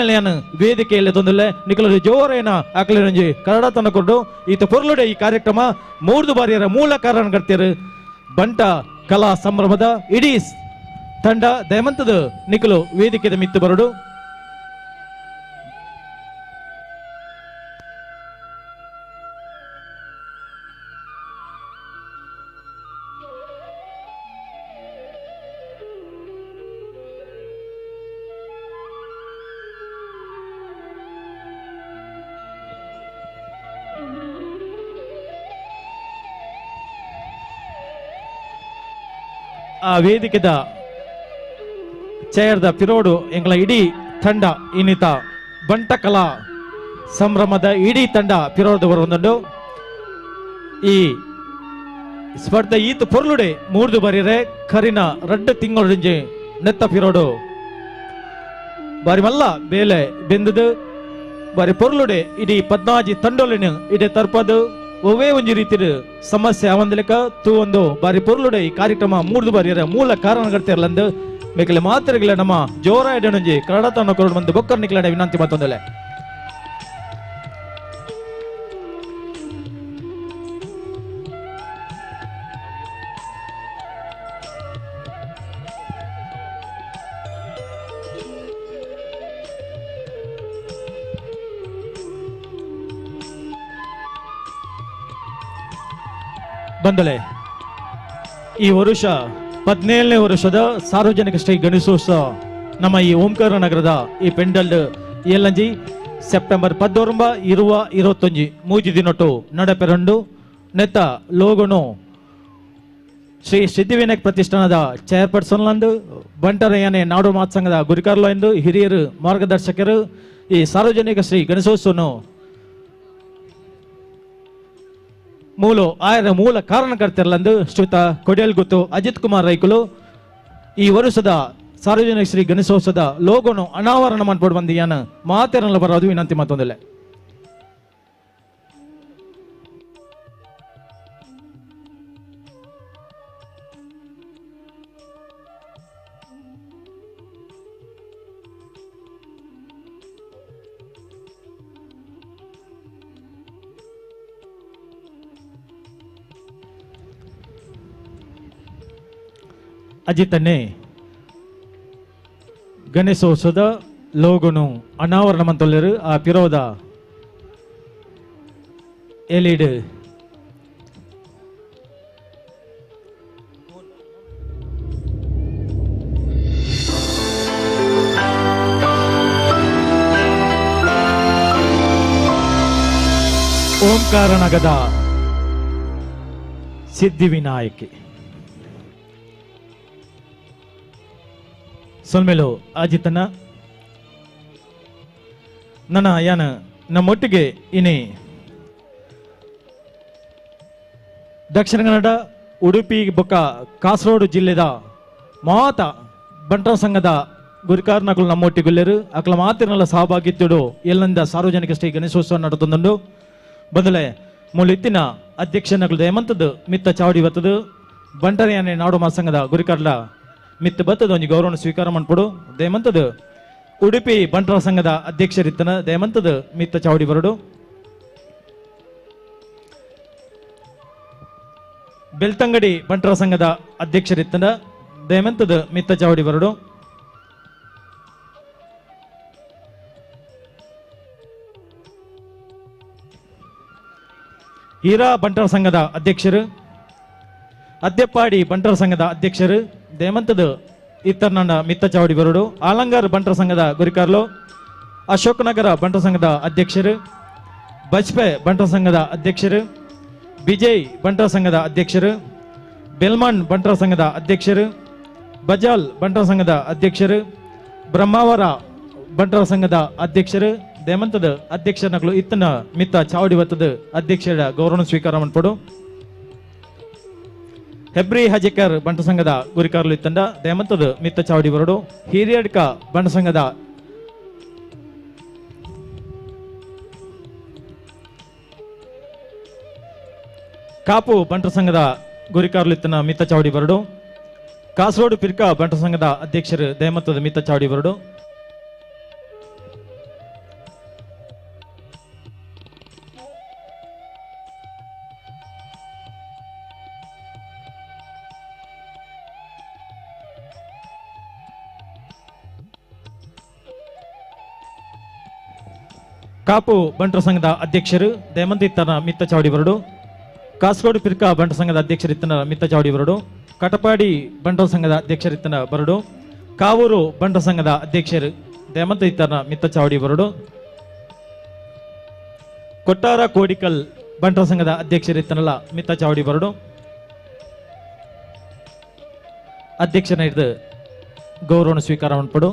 ವೇದಿಕೆಯಲ್ಲಿ ತೊಂದಿಲ್ಲ ನಿಕಲರು ಜೋರೇನ ಅಕಲರಂಜಿ ಕನ್ನಡ ತನಕೊಡು ಈತ ಪೊರ್ಲುಡೆ ಈ ಕಾರ್ಯಕ್ರಮ ಮೂರ್ದು ಬಾರಿಯರ ಮೂಲ ಕಾರಣಕರ್ತರು ಬಂಟ ಕಲಾ ಸಂಭ್ರಮದ ಇಡೀ ತಂಡ ದಯಮಂತದ ನಿಕಲು ವೇದಿಕೆದ ಮಿತ್ತು ಬರಡು. ಆ ವೇದಿಕೆದ ಚೇರ್ದ ಪಿರೋಡು ಎಂಗಳ ಇಡೀ ತಂಡ ಇನ್ನಿತ ಬಂಟ ಕಲಾ ಸಂಭ್ರಮದ ಇಡೀ ತಂಡ ಪಿರೋಡು ಬರುವಂದುಂಡು. ಈ ಸ್ಪರ್ಧೆ ಈತ ಪೊರ್ಲುಡೆ ಮೂರ್ದು ಬರೀರೆ ಕರಿನ ರಡ್ಡು ತಿಂಗಳು ನೆತ್ತ ಪಿರೋಡು ಬಾರಿ ಮಲ್ಲ ಬೇಲೆ ಬೆಂದದು ಬಾರಿ ಪೊರ್ಲುಡೆ ಇಡೀ 14 ತಂಡೊಲಿನ ಇಡೀ ತರ್ಪದು ಒವ್ವೇ ಒಂಜಿ ರೀತಿಯ ಸಮಸ್ಯೆ ಅವಂದಲಿಕ ತೂ ಒಂದು ಬಾರಿ ಪೊರ್ಲುಡೆ ಈ ಕಾರ್ಯಕ್ರಮ ಮೂರ್ದು ಬಾರಿ ಮೂಲ ಕಾರಣಕರ್ತಿರ್ಲಂದು ಮೇಕಲೆ ಮಾತ್ರೆಗಳ ನಮ್ಮ ಜೋರ ಇಡಣಂಜಿ ಕನ್ನಡ ತನ್ನ ಕೊರಡು ಬಂದು ಬೊಕ್ಕರ್ ನಿಕ್ಲಡೆ ವಿನಂತಿ ಮತ್ತೊಂದಲೆ. ಬಂದಲೆ ಈ ವರುಷ 17ನೇ ವರ್ಷದ ಸಾರ್ವಜನಿಕ ಶ್ರೀ ಗಣೇಶೋತ್ಸವ ನಮ್ಮ ಈ ಓಂಕಾರ ನಗರದ ಈ ಪೆಂಡಲ್ ಎಲ್ಲಂಜಿ ಸೆಪ್ಟೆಂಬರ್ 19 20 21 ಮೂಜಿ ದಿನೊಟ್ಟು ನಡಪೆರಂಡು ನೆತ್ತ ಲೋಗನು ಶ್ರೀ ಸಿದ್ಧಿವಿನಾಯಕ ಪ್ರತಿಷ್ಠಾನದ ಚೇರ್ಪರ್ಸನ್ ಲಂದು ಬಂಟರಯ್ಯನೆ ನಾಡು ಮಾತ್ಸಂಘದ ಗುರಿಕಾರ್ಲು ಎಂದು ಹಿರಿಯರು ಮಾರ್ಗದರ್ಶಕರು ಈ ಸಾರ್ವಜನಿಕ ಶ್ರೀ ಗಣೇಶೋತ್ಸವನು ಮೂಲ ಆಯರ ಮೂಲ ಕಾರಣಕರ್ತರಲಂದು ಶ್ರೀಯುತ ಕೊಡಿಯಲ್ ಗುತ್ತು ಅಜಿತ್ ಕುಮಾರ್ ರೈಕುಲು ಈ ವರ್ಷದ ಸಾರ್ವಜನಿಕ ಶ್ರೀ ಗಣೇಶೋತ್ಸವದ ಲೋಗೋನು ಅನಾವರಣ ಮಾಡ್ಬೋದು ಬಂದಿಯಾನ ಮಾತೇರಲ್ಲ ಬರೋದು ವಿನಂತಿ ಮತ್ತೊಂದಿಲ್ಲ. ಅಜಿತನ್ನೇ ಗಣೇಶೋತ್ಸವದ ಲೋಗುನು ಅನಾವರಣ ಮಂತೊಲ್ಲೆರು ಆ ಪಿರೋದ ಎಲಿಡ್ ಓಂಕಾರನಗದ ಸಿದ್ಧಿವಿನಾಯಕಿ ಸೊಲ್ಮೆಲು ಅಜಿತನ ನನ್ನ ಯಾನ ನಮ್ಮೊಟ್ಟಿಗೆ ಇನಿ ದಕ್ಷಿಣ ಕನ್ನಡ ಉಡುಪಿ ಬೊಕ್ಕ ಕಾಸರಗೋಡು ಜಿಲ್ಲೆದ ಮಾತ ಬಂಟರ ಸಂಘದ ಗುರಿಕಾರ್ನಕುಲು ನಮ್ಮೊಟ್ಟಿಗುಲ್ಲೇರು ಅಕಲ ಮಾತಿನಲ್ಲ ಸಹಭಾಗಿತ್ಯುಡು ಎಲ್ಲಂದ ಸಾರ್ವಜನಿಕ ಶ್ರೀ ಗಣೇಶೋತ್ಸವ ನಡತೊಂದುಂಡು ಬದಲೆ ಮುಳಿತ್ತಿನ ಅಧ್ಯಕ್ಷನಕುಲು ದಯಮಂತದ್ದು ಮಿತ್ತ ಚಾವಡಿ ಬತ್ತದು ಬಂಟರಿಯಾನೆ ನಾಡು ಮಹಾಸಂಘದ ಗುರಿಕಾರ್ಲ ಮಿತ್ತ ಬತ್ತದ ಒಂಜಿ ಗೌರವನ ಸ್ವೀಕಾರ ಮನ್ಪುಡು ದಯಮಂತದ್ದು ಉಡುಪಿ ಬಂಟರ ಸಂಘದ ಅಧ್ಯಕ್ಷರಿತ್ತನ ದಯಮಂತದ ಮಿತ್ತ ಚಾವಡಿ ಬರಡು ಬೆಳ್ತಂಗಡಿ ಬಂಟರ ಸಂಘದ ಅಧ್ಯಕ್ಷರಿತ್ತನ ದಯಮಂತದ ಮಿತ್ತ ಚಾವಡಿ ಬರಡು ಹೀರಾ ಬಂಟರ ಸಂಘದ ಅಧ್ಯಕ್ಷರು ಅದ್ದೆಪ್ಪಾಡಿ ಬಂಟರ ಸಂಘದ ಅಧ್ಯಕ್ಷರು ದಯಮಂತದ ಇತ್ತರ್ನಂಡ ಮಿತ್ತ ಚಾವಡಿ ಬರಡು ಆಲಂಗಾರ್ ಬಂಟರ ಸಂಘದ ಗುರಿಕಾರ್ಲು ಅಶೋಕನಗರ ಬಂಟರ ಸಂಘದ ಅಧ್ಯಕ್ಷರು ಬಜ್ಪೆ ಬಂಟರ ಸಂಘದ ಅಧ್ಯಕ್ಷರು ವಿಜಯ್ ಬಂಟರ ಸಂಘದ ಅಧ್ಯಕ್ಷರು ಬೆಲ್ಮನ್ ಬಂಟರ ಸಂಘದ ಅಧ್ಯಕ್ಷರು ಬಜಾಲ್ ಬಂಟರ ಸಂಘದ ಅಧ್ಯಕ್ಷರು ಬ್ರಹ್ಮಾವರ ಬಂಟರ ಸಂಘದ ಅಧ್ಯಕ್ಷರು ದೇಮಂತದ ಅಧ್ಯಕ್ಷರನಗಳು ಇತ್ತನ ಮಿತ್ತ ಚಾವಡಿ ಬತ್ತದ ಅಧ್ಯಕ್ಷರ ಗೌರವ ಸ್ವೀಕಾರ ಮನ್ಪಡು ಹೆಬ್ರಿ ಹಜೇಕರ್ ಬಂಟ ಸಂಘದ ಗುರಿಕಾರ್ಲು ಇತ್ತಂಡ ದೇಮಂತದ ಮಿತ್ತ ಚಾವಡಿ ಬರಡು ಹಿರಿಯಡ್ಕ ಬಂಟ ಸಂಘದ ಕಾಪು ಬಂಟರ ಸಂಘದ ಗುರಿಕಾರ್ಲು ಇತ್ತನ ಮಿತ್ತ ಚಾವಡಿ ಬರಡು ಕಾಸರಗೋಡು ಪಿರ್ಕ ಬಂಟರ ಸಂಘದ ಅಧ್ಯಕ್ಷರು ದೇಮಂತದ ಮಿತ್ತ ಚಾವಡಿ ಬರಡು ಕಾಪು ಬಂಟರ ಸಂಘದ ಅಧ್ಯಕ್ಷರು ದಯಮಂತ ಇತ್ತನ ಮಿತ್ತ ಚಾವಡಿ ಬರಡು ಕಾಸರಗೋಡು ಪಿರ್ಕ ಬಂಟರ ಸಂಘದ ಅಧ್ಯಕ್ಷರಿತ್ತನ ಮಿತ್ತ ಚಾವಡಿ ಬರಡು ಕಟಪಾಡಿ ಬಂಟರ ಸಂಘದ ಅಧ್ಯಕ್ಷರಿತ್ತನ ಬರಡು ಕಾವೂರು ಬಂಟರ ಸಂಘದ ಅಧ್ಯಕ್ಷರು ದಯಮಂತ ಇತ್ತನ ಮಿತ್ತ ಚಾವಡಿ ಬರಡು ಕೊಟ್ಟಾರ ಕೋಡಿಕಲ್ ಬಂಟರ ಸಂಘದ ಅಧ್ಯಕ್ಷರಿತ್ತನಲ್ಲ ಮಿತ್ತ ಚಾವಡಿ ಬರಡು ಅಧ್ಯಕ್ಷನ ಹಿಡಿದು ಗೌರವವನ್ನು ಸ್ವೀಕಾರ ಮನ್ಪಡು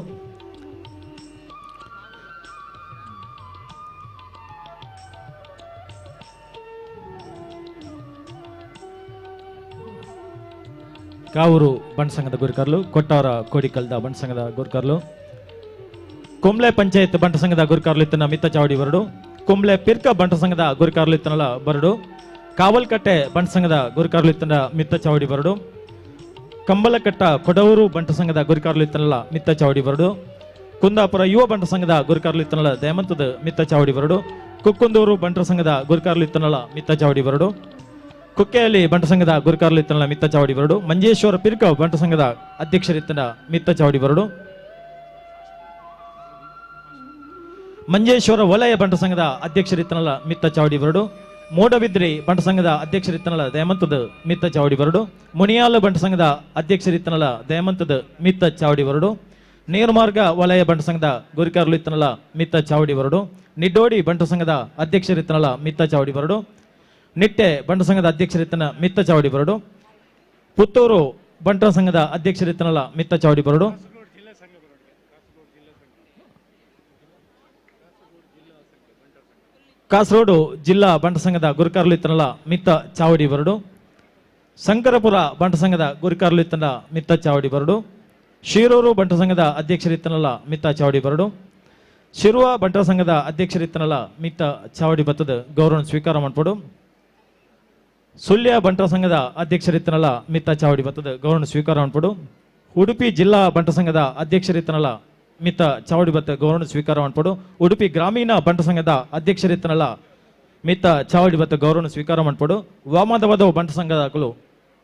ಕಾವೂರು ಬಂಟ ಸಂಘದ ಗುರುಕರ್ಲು ಕೊಟ್ಟಾರ ಕೋಡಿಕಲ್ದ ಬಂಟ ಸಂಘದ ಗುರುಕರ್ಲು ಕುಂಬ್ಳೆ ಪಂಚಾಯತ್ ಬಂಟ ಸಂಘದ ಗುರುಕರ್ಲು ಇತ್ತನ ಮಿತ್ತ ಚಾವಡಿ ಬರಡು ಕುಂಬ್ಳೆ ಪಿರ್ಕ ಬಂಟ ಸಂಘದ ಗುರುಕರ್ಲು ಇತ್ತನಲ್ಲ ಬರಡು ಕಾವಲ್ಕಟ್ಟೆ ಬಂಟ ಸಂಘದ ಗುರುಕರ್ಲು ಇತ್ತನ ಮಿತ್ತ ಚಾವಡಿ ಬರಡು ಕಂಬಲಕಟ್ಟ ಕೊಡವೂರು ಬಂಟ ಸಂಘದ ಗುರುಕರ್ಲು ಇತ್ತನಲ್ಲ ಮಿತ್ತ ಚಾವಡಿ ಬರಡು ಕುಂದಾಪುರ ಯುವ ಬಂಟ ಸಂಘದ ಗುರುಕರ್ಲು ಇತ್ತನಲ್ಲ ದಯಮಂತದ ಮಿತ್ತ ಚಾವಡಿ ಬರಡು ಕುಕ್ಕುಂದೂರು ಬಂಟರ ಸಂಘದ ಗುರುಕರ್ಲು ಇತ್ತನಲ್ಲ ಮಿತ್ತ ಚಾವಡಿ ಬರಡು ಕುಕ್ಕೆಯಲ್ಲಿ ಬಂಟ ಸಂಘದ ಗುರುಕಾರ್ಲು ಇತ್ತನಲ್ಲ ಮಿತ್ತ ಚಾವಡಿ ಬರಡು ಮಂಜೇಶ್ವರ ಪಿರ್ಕ ಬಂಟ ಸಂಘದ ಅಧ್ಯಕ್ಷರಿತ್ತನ ಮಿತ್ತ ಚಾವಡಿ ಬರಡು ಮಂಜೇಶ್ವರ ವಲಯ ಬಂಟ ಸಂಘದ ಅಧ್ಯಕ್ಷರಿತ್ತನಲ್ಲ ಮಿತ್ತ ಚಾವಡಿ ಬರಡು ಮೂಡಬಿದ್ರಿ ಬಂಟ ಸಂಘದ ಅಧ್ಯಕ್ಷರಿತ್ತನಲ್ಲ ದಯಮಂತದ ಮಿತ್ತ ಚಾವಡಿ ಬರಡು ಮುನಿಯಾಲ ಬಂಟ ಸಂಘದ ಅಧ್ಯಕ್ಷರಿತ್ತನಲ್ಲ ದಯಮಂತದ ಮಿತ್ತ ಚಾವಡಿ ಬರಡು ನೀರ್ಮಾರ್ಗ ವಲಯ ಬಂಟ ಸಂಘದ ಗುರುಕಾರ್ಲು ಇತ್ತನಲ್ಲ ಮಿತ್ತ ಚಾವಡಿ ಬರಡು ನಿಡ್ಡೋಡಿ ಬಂಟ ಸಂಘದ ಅಧ್ಯಕ್ಷರಿತ್ತನಲ್ಲ ಮಿತ್ತ ಚಾವಡಿ ಬರಡು ನಿಟ್ಟೆ ಬಂಟ ಸಂಘದ ಅಧ್ಯಕ್ಷರಿತ್ತನ ಮಿತ್ತ ಚಾವಡಿ ಬರಡು ಪುತ್ತೂರು ಬಂಟರ ಸಂಘದ ಅಧ್ಯಕ್ಷರಿತ್ತನಲ್ಲ ಮಿತ್ತ ಚಾವಡಿ ಬರಡು ಕಾಸರಗೋಡು ಜಿಲ್ಲಾ ಬಂಟ ಸಂಘದ ಗುರುಕಾರ್ಲು ಇತ್ತನಲ್ಲ ಮಿತ್ತ ಚಾವಡಿ ಬರಡು ಶಂಕರಪುರ ಬಂಟ ಸಂಘದ ಗುರುಕಾರ್ಲು ಇತ್ತನ ಮಿತ್ತ ಚಾವಡಿ ಬರಡು ಶಿರೂರು ಬಂಟ ಸಂಘದ ಅಧ್ಯಕ್ಷರಿತ್ತನಲ್ಲ ಮಿತ್ತ ಚಾವಡಿ ಬರಡು ಶಿರುವ ಬಂಟರ ಸಂಘದ ಅಧ್ಯಕ್ಷರಿತ್ತನಲ್ಲ ಮಿತ್ತ ಚಾವಡಿ ಬತ್ತದ ಗೌರವ ಸ್ವೀಕಾರ ಮಾಡ್ಪಡು ಸುಳ್ಯ ಬಂಟರ ಸಂಘದ ಅಧ್ಯಕ್ಷರಿತ್ತನಲ್ಲ ಮಿತ್ತ ಚಾವಡಿ ಬತ್ತದ ಗೌರವ ಸ್ವೀಕಾರ ಮಾಡ್ಪಡು ಉಡುಪಿ ಜಿಲ್ಲಾ ಬಂಟರ ಸಂಘದ ಅಧ್ಯಕ್ಷರಿತ್ತನಲ್ಲ ಮಿತ್ತ ಚಾವಡಿ ಬತ್ತ ಗೌರವ ಸ್ವೀಕಾರ ಮಾಡ್ಪಡು ಉಡುಪಿ ಗ್ರಾಮೀಣ ಬಂಟರ ಸಂಘದ ಅಧ್ಯಕ್ಷರಿತ್ತನಲ್ಲ ಮಿತ್ತ ಚಾವಡಿ ಬತ್ತ ಗೌರವ ಸ್ವೀಕಾರ ಮಾಡ್ಪಡು ವಾಮದವದ ಬಂಟರ ಸಂಘದ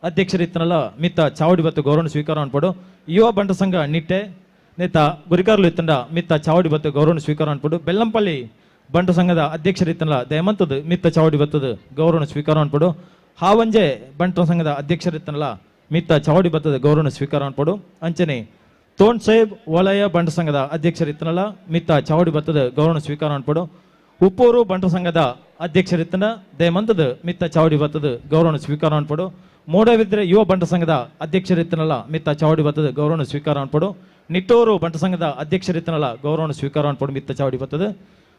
ಅಧ್ಯಕ್ಷರಿತ್ತನಲ್ಲ ಮಿತ್ತ ಚಾವಡಿ ಬತ್ತ ಗೌರವ ಸ್ವೀಕಾರ ಮಾಡ್ಪಡು ಯುವ ಬಂಟರ ಸಂಘ ನಿಟ್ಟೆ ನೇತ ಗುರಿಕಾರ್ಲು ಇತ್ತಂಡ ಮಿತ್ತ ಚಾವಡಿ ಬತ್ತು ಗೌರವ ಸ್ವೀಕಾರ ಅನ್ಪಡು. ಬೆಲ್ಲಂಪಳ್ಳಿ ಬಂಟ ಸಂಘದ ಅಧ್ಯಕ್ಷರಿತ್ತಲ್ಲ ದಯಮಂತದ ಮಿತ್ತ ಚಾವಡಿ ಬತ್ತದ ಗೌರವ ಸ್ವೀಕಾರ ಅನ್ಪಡು. ಹಾವಂಜೆ ಬಂಟ ಸಂಘದ ಅಧ್ಯಕ್ಷರಿತ್ತಲ್ಲ ಮಿತ್ತ ಚಾವಡಿ ಬತ್ತದ ಗೌರವ ಸ್ವೀಕಾರ ಅನ್ಪಡು. ಅಂಚನೆ ತೋಣ್ ಸಾಹೇಬ್ ವಲಯ ಬಂಟ ಸಂಘದ ಅಧ್ಯಕ್ಷರಿತ್ತನಲ್ಲ ಮಿತ್ತ ಚಾವಡಿ ಬತ್ತದ ಗೌರವ ಸ್ವೀಕಾರ ಅನ್ಪಡು. ಉಪ್ಪೂರು ಬಂಟ ಸಂಘದ ಅಧ್ಯಕ್ಷರಿತ್ತನ ದಯಮಂತದ ಮಿತ್ತ ಚಾವಡಿ ಬತ್ತದ ಗೌರವ ಸ್ವೀಕಾರ ಅನ್ಪಡು. ಮೂಡಬಿದ್ರೆ ಯುವ ಬಂಟ ಸಂಘದ ಅಧ್ಯಕ್ಷರಿತ್ತನಲ್ಲ ಮಿತ್ತ ಚಾವಡಿ ಬತ್ತದ ಗೌರವ ಸ್ವೀಕಾರ ಅನ್ಪಡು. ನಿಟ್ಟೂರು ಬಂಟ ಸಂಘದ ಅಧ್ಯಕ್ಷರಿತ್ತನಲ್ಲ ಗೌರವ ಸ್ವೀಕಾರ ಅನ್ಪಡು ಮಿತ್ತ ಚಾವಡಿ ಬತ್ತದ.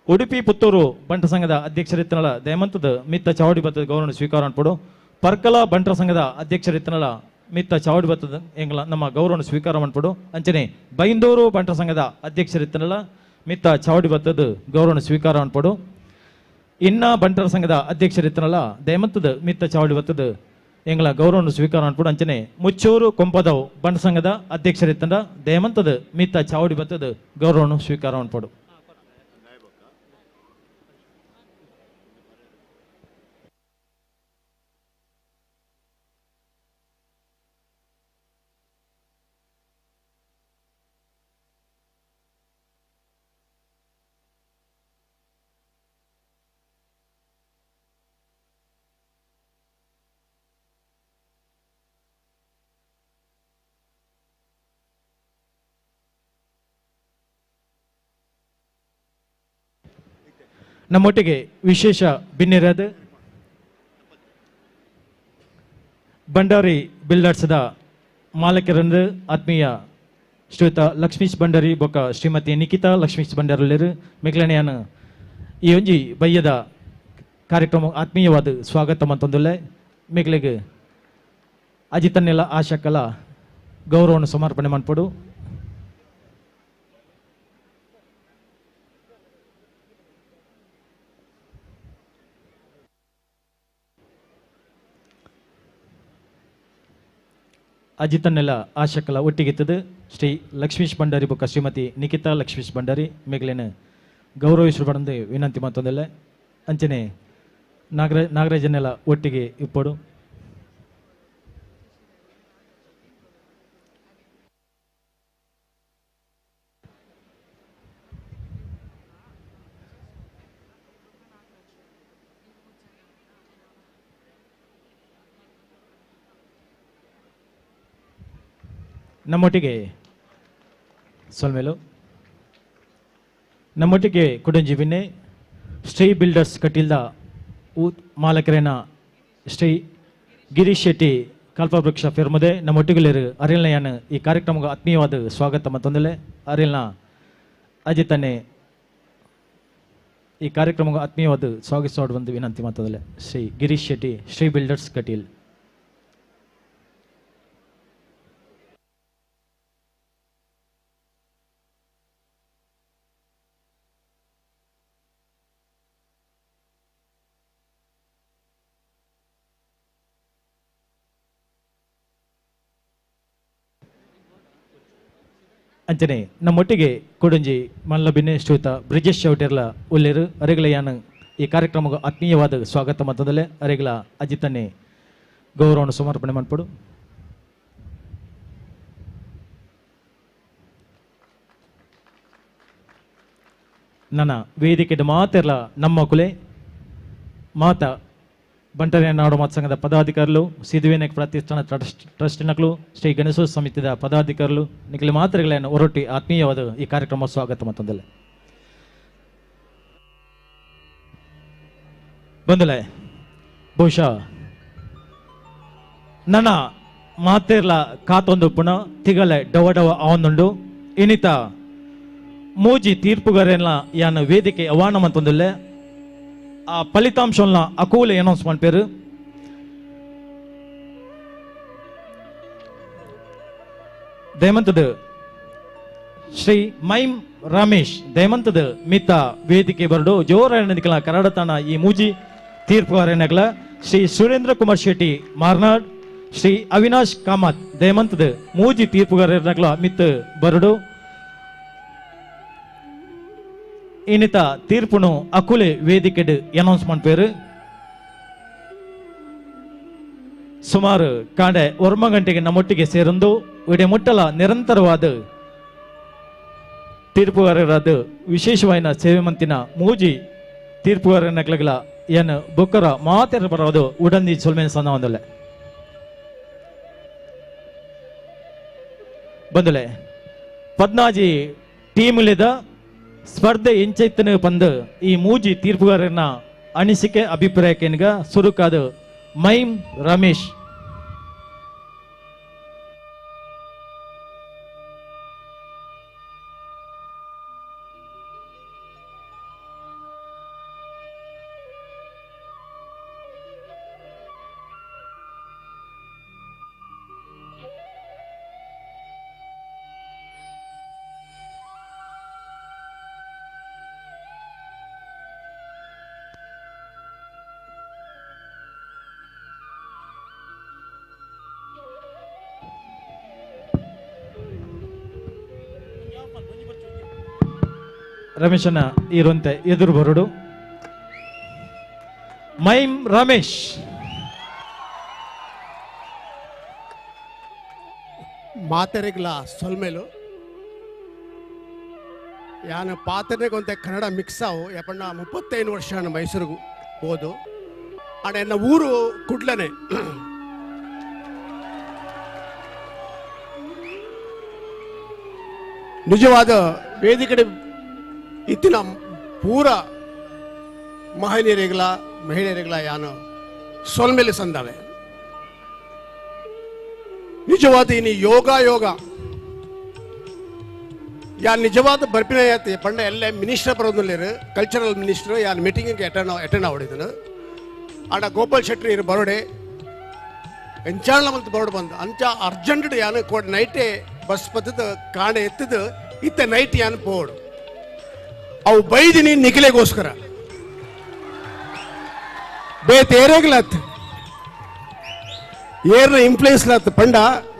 ಉಡುಪಿ ಪುತ್ತೂರು ಬಂಟ ಸಂಘದ ಅಧ್ಯಕ್ಷರಿತ್ತನಲ್ಲ ದಯಮಂತದ ಮಿತ್ತ ಚಾವಡಿ ಬತ್ತದ ಗೌರವ ಸ್ವೀಕಾರ ಅನ್ಪಡು. ಪರ್ಕಲ ಬಂಟರ ಸಂಘದ ಅಧ್ಯಕ್ಷರಿತ್ತನಲ್ಲ ಮಿತ್ತ ಚಾವಡಿ ಬತ್ತದ ಎಂಗ್ಲ ನಮ್ಮ ಗೌರವ ಸ್ವೀಕಾರ ಅನ್ಪಡು. ಅಂಚನೆ ಬೈಂದೂರು ಬಂಟರ ಸಂಘದ ಅಧ್ಯಕ್ಷರಿತ್ತನಲ್ಲ ಮಿತ್ತ ಚಾವಡಿ ಬತ್ತದ ಗೌರವ ಸ್ವೀಕಾರ ಅನ್ಪಡು. ಇನ್ನ ಬಂಟರ ಸಂಘದ ಅಧ್ಯಕ್ಷರಿತ್ತನಲ್ಲ ದಯಮಂತದ ಮಿತ್ತ ಚಾವಡಿ ಬತ್ತದ ಎಂಗ್ಲ ಗೌರವ ಸ್ವೀಕಾರ ಅನ್ಪಡು. ಅಂಚನೆ ಮುಚ್ಚೂರು ಕೊಂಪದವ್ ಬಂಟ ಸಂಘದ ಅಧ್ಯಕ್ಷರಿತ್ತಂಡ ದಯಮಂತದ ಮಿತ್ತ ಚಾವಡಿ ಬತ್ತದ ಗೌರವ ಸ್ವೀಕಾರ ಅನ್ಪಡು. ನಮ್ಮೊಟ್ಟಿಗೆ ವಿಶೇಷ ಬಿನ್ನಿರಾದ ಭಂಡಾರಿ ಬಿಲ್ಡರ್ಸ್ದ ಮಾಲಕರಂದು ಆತ್ಮೀಯ ಶ್ರೀಯುತ ಲಕ್ಷ್ಮೀಶ್ ಭಂಡಾರಿ ಬೊಕ್ಕ ಶ್ರೀಮತಿ ನಿಖಿತಾ ಲಕ್ಷ್ಮೀಶ್ ಭಂಡಾರಲ್ಲಿರು ಮೆಗ್ಲನೆಯನ ಈ ಒಂಜಿ ಬಯ್ಯದ ಕಾರ್ಯಕ್ರಮ ಆತ್ಮೀಯವಾದ ಸ್ವಾಗತ ಮಂತೊಂದುಲ್ಲೆ. ಮೆಗ್ಲೆಗೆ ಅಜಿತನ್ನೆಲ್ಲ ಆಶಕಲ ಗೌರವವನ್ನು ಸಮರ್ಪಣೆ ಮಾಡ್ಪಡು. ಅಜಿತನ್ನೆಲ್ಲ ಆಶಕಲ ಒಟ್ಟಿಗಿತ್ತದು ಶ್ರೀ ಲಕ್ಷ್ಮೀಶ್ ಭಂಡಾರಿ ಬೊಕ್ಕ ಶ್ರೀಮತಿ ನಿಖಿತಾ ಲಕ್ಷ್ಮೀಶ್ ಭಂಡಾರಿ ಮೇಗ್ಲೇನ ಗೌರವಿಸಬಾರ್ದು ವಿನಂತಿ ಮತ್ತೊಂದೆಲ್ಲ. ಅಂಚನೆ ನಾಗರಾಜನ್ನೆಲ್ಲ ಒಟ್ಟಿಗೆ ಇಪ್ಪಡು. ನಮ್ಮೊಟ್ಟಿಗೆ ಸೊಲ್ಮೇಲು ನಮ್ಮೊಟ್ಟಿಗೆ ಕುಡಂಜಿ ಬಿನ್ನೆ ಶ್ರೀ ಬಿಲ್ಡರ್ಸ್ ಕಟೀಲ್ದ ಮಾಲಕರೇನ ಶ್ರೀ ಗಿರೀಶ್ ಶೆಟ್ಟಿ ಕಲ್ಪವೃಕ್ಷ ಫಿರ್ಮದೆ ನಮ್ಮೊಟ್ಟಿಗೆ ಅರಿಲ್ನ ಈ ಕಾರ್ಯಕ್ರಮಕ್ಕೆ ಆತ್ಮೀಯವಾದ ಸ್ವಾಗತ ಮತ್ತೊಂದಲೆ. ಅರಿಲ್ನ ಅಜಿತನ್ನೇ ಈ ಕಾರ್ಯಕ್ರಮಕ್ಕೆ ಆತ್ಮೀಯವಾದ ಸ್ವಾಗತಿಸೋಡು ಬಂದು ವಿನಂತಿ ಮತ್ತೊಂದಲೆ ಶ್ರೀ ಗಿರೀಶ್ ಶೆಟ್ಟಿ ಶ್ರೀ ಬಿಲ್ಡರ್ಸ್ ಕಟೀಲ್. ಅಂಚನೆ ನಮ್ಮೊಟ್ಟಿಗೆ ಕೊಡಂಜಿ ಮಲ್ಲಬಿನ್ನೆ ಶ್ರೀಯುತ ಬ್ರಿಜೇಶ್ ಚೌಟೆರ್ಲ ಉಲ್ಲೇರು ಅರೆಗಲಯಾನ ಈ ಕಾರ್ಯಕ್ರಮಕ್ಕೆ ಆತ್ಮೀಯವಾದ ಸ್ವಾಗತ ಮತ್ತೊಂದಲೆ. ಅರೆಗಲ ಅಜಿತನ್ನೇ ಗೌರವವನ್ನು ಸಮರ್ಪಣೆ ಮಾಡ್ಪಡು. ನನ್ನ ವೇದಿಕೆ ಮಾತೆರ್ಲ ನಮ್ಮ ಕುಲೆ ಮಾತ ಬಂಟರೆ ನಾಡು ಮಾತ್ ಸಂಘದ ಪದಾಧಿಕಾರಿಗಳು, ಸಿದ್ಧಿವಿನಾಯಕ ಪ್ರತಿಷ್ಠಾನ ಟ್ರಸ್ಟಿನಗಳು, ಶ್ರೀ ಗಣೇಶೋತ್ಸವ ಸಮಿತಿಯ ಪದಾಧಿಕಾರಿಗಳು ನಿಖಿಲ ಮಾತ್ರೆಗಳನ್ನು ಹೊರಟಿ ಆತ್ಮೀಯವಾದ ಈ ಕಾರ್ಯಕ್ರಮ ಸ್ವಾಗತ ಮತ್ತೊಂದಲೆ. ಬಂದಲೆ ಬಹುಶಃ ನನ್ನ ಮಾತೇರ್ಲ ಕಾತೊಂದು ಪುನಃ ತಿಗಲೆ ಡವ ಡವ ಅವನೊಂಡು ಇನ್ನಿತ ಮೂಜಿ ತೀರ್ಪುಗಾರನ್ನ ಯಾನ ವೇದಿಕೆ ಅವಾನ ಮಂತೊಂದುಲ್ಲೆ. ಆ ಫಲಿತಾಂಶವನ್ನ ಅಕೂಲೆ ಅನೌನ್ಸ್ ಮಾಡ್ಪೇರು. ದಯಮಂತದ ಶ್ರೀ ಮೈಮ್ ರಮೇಶ್ ದಯಮಂತದ ಮಿತ್ತ ವೇದಿಕೆ ಬರಡು ಜೋರ ಕನ್ನಡತನ ಈ ಮೂಜಿ ತೀರ್ಪುಗಾರನಗಳ ಶ್ರೀ ಸುರೇಂದ್ರ ಕುಮಾರ್ ಶೆಟ್ಟಿ ಮಾರ್ನಾಡ್, ಶ್ರೀ ಅವಿನಾಶ್ ಕಾಮತ್ ದಯಮಂತದ ಮೂಜಿ ತೀರ್ಪುಗಾರನಗಳ ಮಿತ್ತ ಬರಡು. ಇನ್ನಿತ ತೀರ್ಪುನು ಅಕುಲೆ ವೇದಿಕೆಡ್ ಅನೌನ್ಸ್ ಮಾಡ್ಪೇರು. ಸುಮಾರು ಕಾಂಡೆ 1 ಗಂಟೆಗೆ ನಮ್ಮೊಟ್ಟಿಗೆ ಸೇರಂದು ಇಡೀ ಮುಟ್ಟಲ ನಿರಂತರವಾದ ತೀರ್ಪುಗಾರರಾದ ವಿಶೇಷವಾಯಿನ ಸೇವೆ ಮಂತಿನ ಮೂಜಿ ತೀರ್ಪುಗಾರ ನಕ್ಲಗಲ ಏನ್ ಬೊಕ್ಕರ ಮಾತೆರ ಬರೋದು ಉಡಂದಿ ಸೊಲ್ಮೆನ್ ಸಂದ ಒಂದಲ್ಲ ಬಂದಲೆ ಪದ್ನಾಜಿ ಟೀಮ್ಲಿದ ಸ್ಪರ್ಧೆ ಎಂಚೈತನ ಪಂದು ಈ ಮೂಜಿ ತೀರ್ಪುಗಾರನ ಅನಿಸಿಕೆ ಅಭಿಪ್ರಾಯಕ್ಕೇನ್ಗ ಸುರುಕಾದ ಮೈಮ್ ರಮೇಶ್. ರಮೇಶನ ಇರುವಂತೆ ಎದುರು ಬರುಡು ಮೈಮ್ ರಮೇಶ್. ಮಾತೆರೆಗ್ಲ ಸೊಲ್ಮೇಲು ಯಾನ ಪಾತ್ರೆಗೊಂತೆ ಕನ್ನಡ ಮಿಕ್ಸ್ ಆವು ಯಾಪಣ್ಣ 35 ವರ್ಷ ಮೈಸೂರಿಗೆ ಹೋದು ಆಡ ಎನ್ನ ಊರು ಕುಡ್ಲನೆ. ನಿಜವಾದ ವೇದಿಕೆ ಇತ್ತಿನ ಪೂರ ಮಹಿಳೆಯರಿಗಲ ಮಹಿಳೆಯರಿಗಲ ಯಾನು ಸೊಲ್ಮೇಲೆ ಸಂದಾವೆ. ನಿಜವಾದ ಇನಿ ಯೋಗ ಯೋಗ ಯಾನ್ ನಿಜವಾದ ಬರ್ಪಿನ ಯಾತಿ ಪಂಡ ಎಲ್ಲ ಮಿನಿಸ್ಟರ್ ಬರೋದಿಲ್ಲ, ಕಲ್ಚರಲ್ ಮಿನಿಸ್ಟರ್ ಯಾನ್ ಮೀಟಿಂಗಿಗೆ ಅಟೆಂಡ್ ಆಡಿದನು. ಆಡ ಗೋಪಾಲ್ ಶೆಟ್ಟಿ ಇರು ಬರೋಡೆ ಎಂಚಾಳ ಮಂತ್ ಬರೋಡ್ ಬಂದು ಅಂಚ ಅರ್ಜೆಂಟ್ ಯಾನು ಕೋಡ್ ನೈಟೇ ಬಸ್ ಬತ್ತದ ಕಾಣೆ ಎತ್ತದ ಇತ್ತ ನೈಟ್ ಯಾನು ಪೋಡು ಅವು ಬೈದಿನಿ ನಿಖಿಲೆಗೋಸ್ಕರ ಬೇತೇರೆಗ್ಲತ್ ಏರ್ನ ಇನ್ಫ್ಲೂಯೆನ್ಸ್ ಲತ್ ಪಂಡ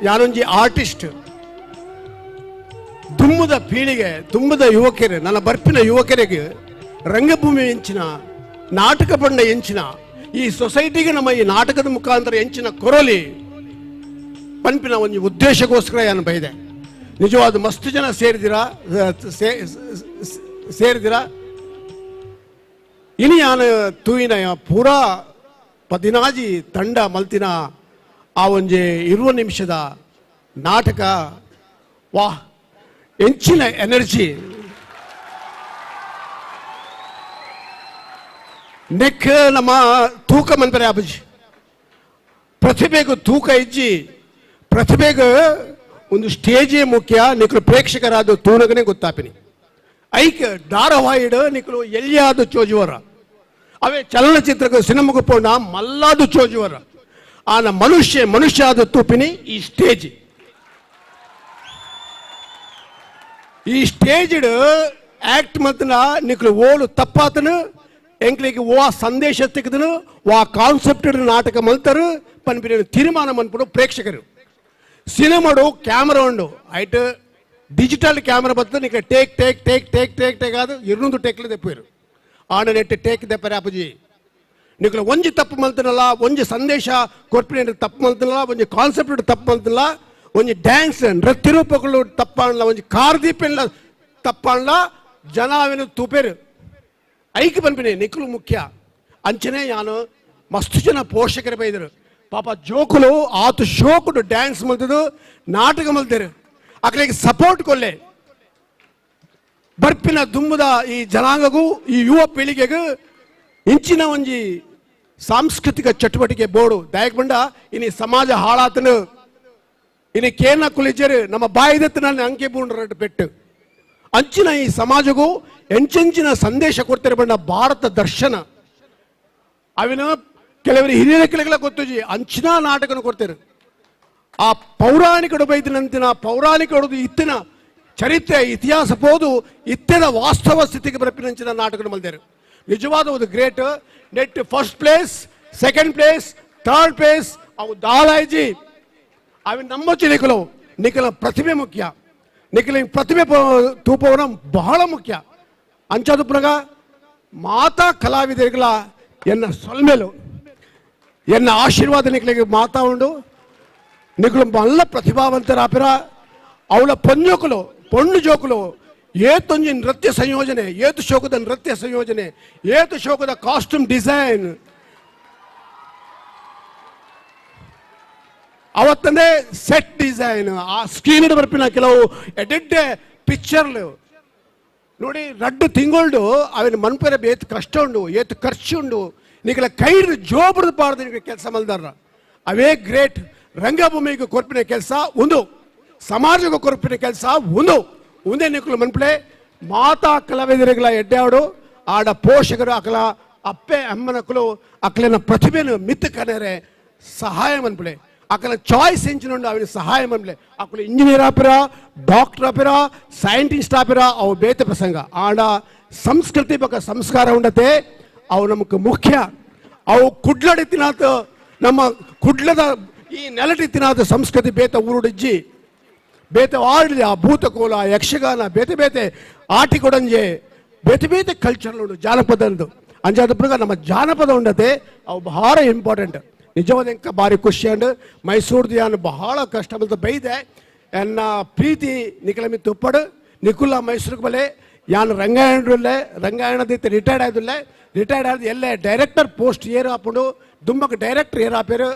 ಯಾನೊಂಜಿ ಆರ್ಟಿಸ್ಟ್ ದುಮ್ಮದ ಪೀಳಿಗೆ ದುಮ್ಮದ ಯುವಕರೇ ನನ್ನ ಬರ್ಪಿನ ಯುವಕರಿಗೆ ರಂಗಭೂಮಿ ಎಂಚಿನ ನಾಟಕ ಪಂಡ ಎಂಚಿನ ಈ ಸೊಸೈಟಿಗೆ ನಮ್ಮ ಈ ನಾಟಕದ ಮುಖಾಂತರ ಎಂಚಿನ ಕೊರಲಿ ಪಂಪಿನ ಒಂದು ಉದ್ದೇಶಕ್ಕೋಸ್ಕರ ಯಾನು ಬೈದೆ. ನಿಜವಾದ ಮಸ್ತು ಜನ ಸೇರಿದಿರಾ ಸೇರಿದಿರಾ ಇನಿ ಯಾನು ತೂಯಿನ ಪೂರಾ 14 ತಂಡ ಮಲ್ತಿನ ಆ ಒಂಜಿ 20 ನಿಮಿಷದ ನಾಟಕ ವಾಹ್ ಎಂಚಿನ ಎನರ್ಜಿ ನೆಕ್ ನಮ್ಮ ತೂಕ ಮನ್ಪರೆ ಅಬಜಿ ಪ್ರತಿಭೆಗೂ ತೂಕ ಇಜ್ಜಿ ಪ್ರತಿಭೆಗೆ ಒಂದು ಸ್ಟೇಜೇ ಮುಖ್ಯ. ನಿಕ್ಲು ಪ್ರೇಕ್ಷಕರಾದ ತೂನಗನೇ ಗೊತ್ತಾಪಿನಿ ಐಕ್ ಧಾರಾವಾಹಿಡು ನಿಕ್ಲು ಎಲ್ಲಿಯಾದ ಚೋಜುವರ ಅವೇ ಚಲನಚಿತ್ರಕ್ಕೆ ಸಿನಿಮಾಗೆ ಪೋಣ ಮಲ್ಲಾದು ಚೋಜುವರ ಆನ ಮನುಷ್ಯ ಮನುಷ್ಯ ಆದ ತೂಪಿನಿ ಈ ಸ್ಟೇಜ್ ಈ ಸ್ಟೇಜ್ ಆಕ್ಟ್ ಮತ್ತಿನ ನಿಕ್ಲು ಓಲು ತಪ್ಪಾತನು ಎಂಕ್ಲಿಗೆ ವಾ ಸಂದೇಶ ತೆಗೆದನು ವಾ ಕಾನ್ಸೆಪ್ಟ್ ನಾಟಕ ಮಲ್ತರು ಪನ್ಪಿನ ತೀರ್ಮಾನ ಮನ್ಪುಡು ಪ್ರೇಕ್ಷಕರು. ಸಿನಿಮಾಡು ಕ್ಯಾಮ್ರಾ ಉಂಡು ಐಟ್ ಡಿಜಿಟಲ್ ಕ್ಯಾಮ್ರಾ ಬರ್ತದೆ ನಿಕ್ಲೆ take take take take take take ಆದ 200 ಟೇಕ್ಲೆ ದೆಪ್ಪೇರು ಆಣ ನೆಟ್ ಟೇಕ್ ದೆಪ್ಪರೆ ಅಪ್ಪಜಿ ನಿಕ್ಲೆ ಒಂಜಿ ತಪ್ಪು ಮಲ್ತನಲ್ಲ ಒಂಜಿ ಸಂದೇಶ ಕೊರ್ಪಿನ ತಪ್ಪು ಮಲ್ತನಲ್ಲ ಒಂಜಿ ಕಾನ್ಸೆಪ್ಟ್ ತಪ್ಪು ಮಲ್ತನಲ್ಲ ಒಂಜಿ ಡ್ಯಾನ್ಸ್ ನೃತ್ಯ ರೂಪಗಳು ತಪ್ಪಾಣಲ್ಲ ಒಂಜಿ ಕಾರ್ದೀಪೆಲ್ಲ ತಪ್ಪಾಣಲ್ಲ ಜನ ಅವೇನು ತೂಪೇರು ಐಕ್ ಪನ್ಪಿನಿ ನಿಕ್ಲು ಮುಖ್ಯ. ಅಂಚನೆ ಯಾನು ಮಸ್ತು ಜನ ಪೋಷಕರು ಬೈದರು ಪಾಪ ಜೋಕುಲು ಆತು ಶೋಕುಡು ಡ್ಯಾನ್ಸ್ ಮಲ್ತದು ನಾಟಕ ಮಲ್ತೇರು ಅಕ್ಲಿಗೆ ಸಪೋರ್ಟ್ ಕೊಲ್ಲೆ ಬರ್ಪಿನ ದುಮ್ಮದ ಈ ಜನಾಂಗಗೂ ಈ ಯುವ ಪೀಳಿಗೆಗೂ ಇಂಚಿನ ಒಂಜಿ ಸಾಂಸ್ಕೃತಿಕ ಚಟುವಟಿಕೆ ಬೋರ್ಡು ದಾಯಕ್ ಬಂಡ ಇನಿ ಸಮಾಜ ಹಾಳಾತನು ಇನಿ ಕೇನ ಕುಲಿಜರು ನಮ್ಮ ಬಾಯಿದತ್ತು ನನ್ನ ಅಂಕೆ ಬೂಂಡ್ರ ಪೆಟ್ಟು ಅಂಚಿನ ಈ ಸಮಾಜಗೂ ಎಂಚೆಂಚಿನ ಸಂದೇಶ ಕೊಡ್ತಾರೆ ಬಂಡ ಭಾರತ ದರ್ಶನ ಅವಿನ ಕೆಲವರು ಹಿರಿಯರ ಕೆಳಗೆಲ್ಲ ಗೊತ್ತುಜಿ ಅಂಚಿನ ನಾಟಕನ ಕೊಡ್ತಾರೆ. ಆ ಪೌರಾಣಿಕ ಬೈದಿನಂತಿನ ಪೌರಾಣಿಕ ಹೊಡೆದು ಇತ್ತಿನ ಚರಿತ್ರೆ ಇತಿಹಾಸ ಪೋದು ಇತ್ತಿನ ವಾಸ್ತವ ಸ್ಥಿತಿಗೆ ಬರಪಿನಂಚಿನ ನಾಟಕನ ಮಲ್ದೇರು. ನಿಜವಾದ ಒಂದು great net first place second place third place ಅವು ದಾಲಾಯ್ಜಿ ಅవి ನಮ್ಮಚ್ಚಿ ನಿಖಲು ನಿಖಲ ಪ್ರತಿಭೆ ಮುಖ್ಯ ನಿಖಲ ಪ್ರತಿಭೆ ತೂಪವನ ಬಹಳ ಮುಖ್ಯ. ಅಂಚಾದುಪ್ರಗ ಮಾತಾ ಕಲಾವಿದರಿಗಳ ಎನ್ನ ಸೊಲ್ಮೇಲು ಎನ್ನ ಆಶೀರ್ವಾದ ನಿಖಲಿಗೆ ಮಾತಾ ಉಂಡು ನಿಖಲು ಮಲ್ಲ ಪ್ರತಿಭಾವಂತರಾಪಿರ ಅವಳ ಪೊಂಜೋಕುಲು ಪೊಣ್ಣು ಜೋಕುಲು ಏತೊಂಜಿ ನೃತ್ಯ ಸಂಯೋಜನೆ, ಏತು ಶೋಕದ ನೃತ್ಯ ಸಂಯೋಜನೆ, ಏತು ಶೋಕದ ಕಾಸ್ಟ್ಯೂಮ್ ಡಿಸೈನ್, ಅವತ್ತಂದೇ ಸೆಟ್ ಡಿಸೈನ್, ಆ ಸ್ಕ್ರೀನ್ ಬರ್ಪಿನ ಕೆಲವು ಎಡೆಡ್ಡೆ ಪಿಕ್ಚರ್ಲು ನೋಡಿ. ರಡ್ಡು ತಿಂಗಳ್ಡು ಅವಿನ ಮನ್ಪೆರೆ ಏತು ಕಷ್ಟ ಉಂಡು, ಏತು ಖರ್ಚು ಉಂಡು, ನೀಕಲ ಕೈಡ್ ಜೋಬ್ರದು ಪಾಡ್ದು ನಿಮಗೆ ಕೆಲಸ ಮಲ್ದಾರ. ಅವೇ ಗ್ರೇಟ್ ರಂಗಭೂಮಿಗೆ ಕೊರ್ಪಿನ ಕೆಲಸ ಒಂದು, ಸಮಾಜಕ್ಕೆ ಕೊರ್ಪಿನ ಕೆಲಸ ಒಂದು. ಒಂದೇ ನಿಕ್ಕಲು ಮನ್ಪಲೆ ಮಾತಾ ಕಲಾವಿದರಿಗಳ ಎಡ್ಡಾಡು ಆಡ ಪೋಷಕರು ಅಕಲ ಅಪ್ಪೆ ಅಮ್ಮನಕ್ಕಲು ಅಕಲಿನ ಪ್ರತಿಭೆನು ಮಿತ್ತು ಕನೆರೆ ಸಹಾಯ ಮನ್ಪಲೆ, ಅಕಲ ಚಾಯ್ಸ್ ಎಂಚಿನುಂಡು ಅವಿನ ಸಹಾಯ ಮನ್ಪಲೆ. ಅಕಲು ಇಂಜಿನಿಯರ್ ಆಪಿರ, ಡಾಕ್ಟರ್ ಆಪಿರ, ಸೈಂಟಿಸ್ಟ್ ಆಪಿರ, ಅವು ಬೇತೆ ಪ್ರಸಂಗ. ಆಡ ಸಂಸ್ಕೃತಿ ಬಕ್ಕ ಸಂಸ್ಕಾರ ಉಂಡತೆ ಅವು ನಮಕ್ ಮುಖ್ಯ. ಅವು ಕುಡ್ಲಡಿ ತಿನ್ನಾತ ನಮ್ಮ ಕುಡ್ಲದ ಈ ನೆಲಟಿ ತಿನ್ನಾತ ಸಂಸ್ಕೃತಿ ಬೇತ ಊರುಡಿಜ್ಜಿ ಬೇತೆ ಆಡಲಿ. ಆ ಭೂತಕೋಲ, ಯಕ್ಷಗಾನ, ಬೇತೆ ಬೇತೆ ಆಟಿ ಕೊಡಂಜೆ, ಬೇತೆ ಬೇತೆ ಕಲ್ಚರ್ ಉಂಡು ಜಾನಪದ ಅಂಜಾದ ಪ್ರಕಾರ ನಮ್ಮ ಜಾನಪದ ಉಂಡತೆ ಅವು ಬಹಳ ಇಂಪಾರ್ಟೆಂಟ್. ನಿಜವಾದ ಎಂಕ ಭಾರಿ ಖುಷಿ ಅಂಡ್ ಮೈಸೂರ್ದು ಯಾನು ಬಹಳ ಕಷ್ಟ ಬಂತ ಬೈದೆ ಎನ್ನ ಪ್ರೀತಿ ನಿಕಲಮಿ ತುಪ್ಪಡು ನಿಕುಲ ಮೈಸೂರಿಗೆ ಬಲೆ ಯಾನು ರಂಗಾಯಣಲ್ಲೇ ರಂಗಾಯಣದಿತ್ತು ರಿಟೈರ್ಡ್ ಆಯ್ದುಲ್ಲೆ, ರಿಟೈರ್ಡ್ ಆದ ಎಲ್ಲೇ ಡೈರೆಕ್ಟರ್ ಪೋಸ್ಟ್ ಏರು ಆಪುಂಡು, ದುಮ್ಮಕ್ಕೆ ಡೈರೆಕ್ಟರ್ ಏರು ಆಪೇರು,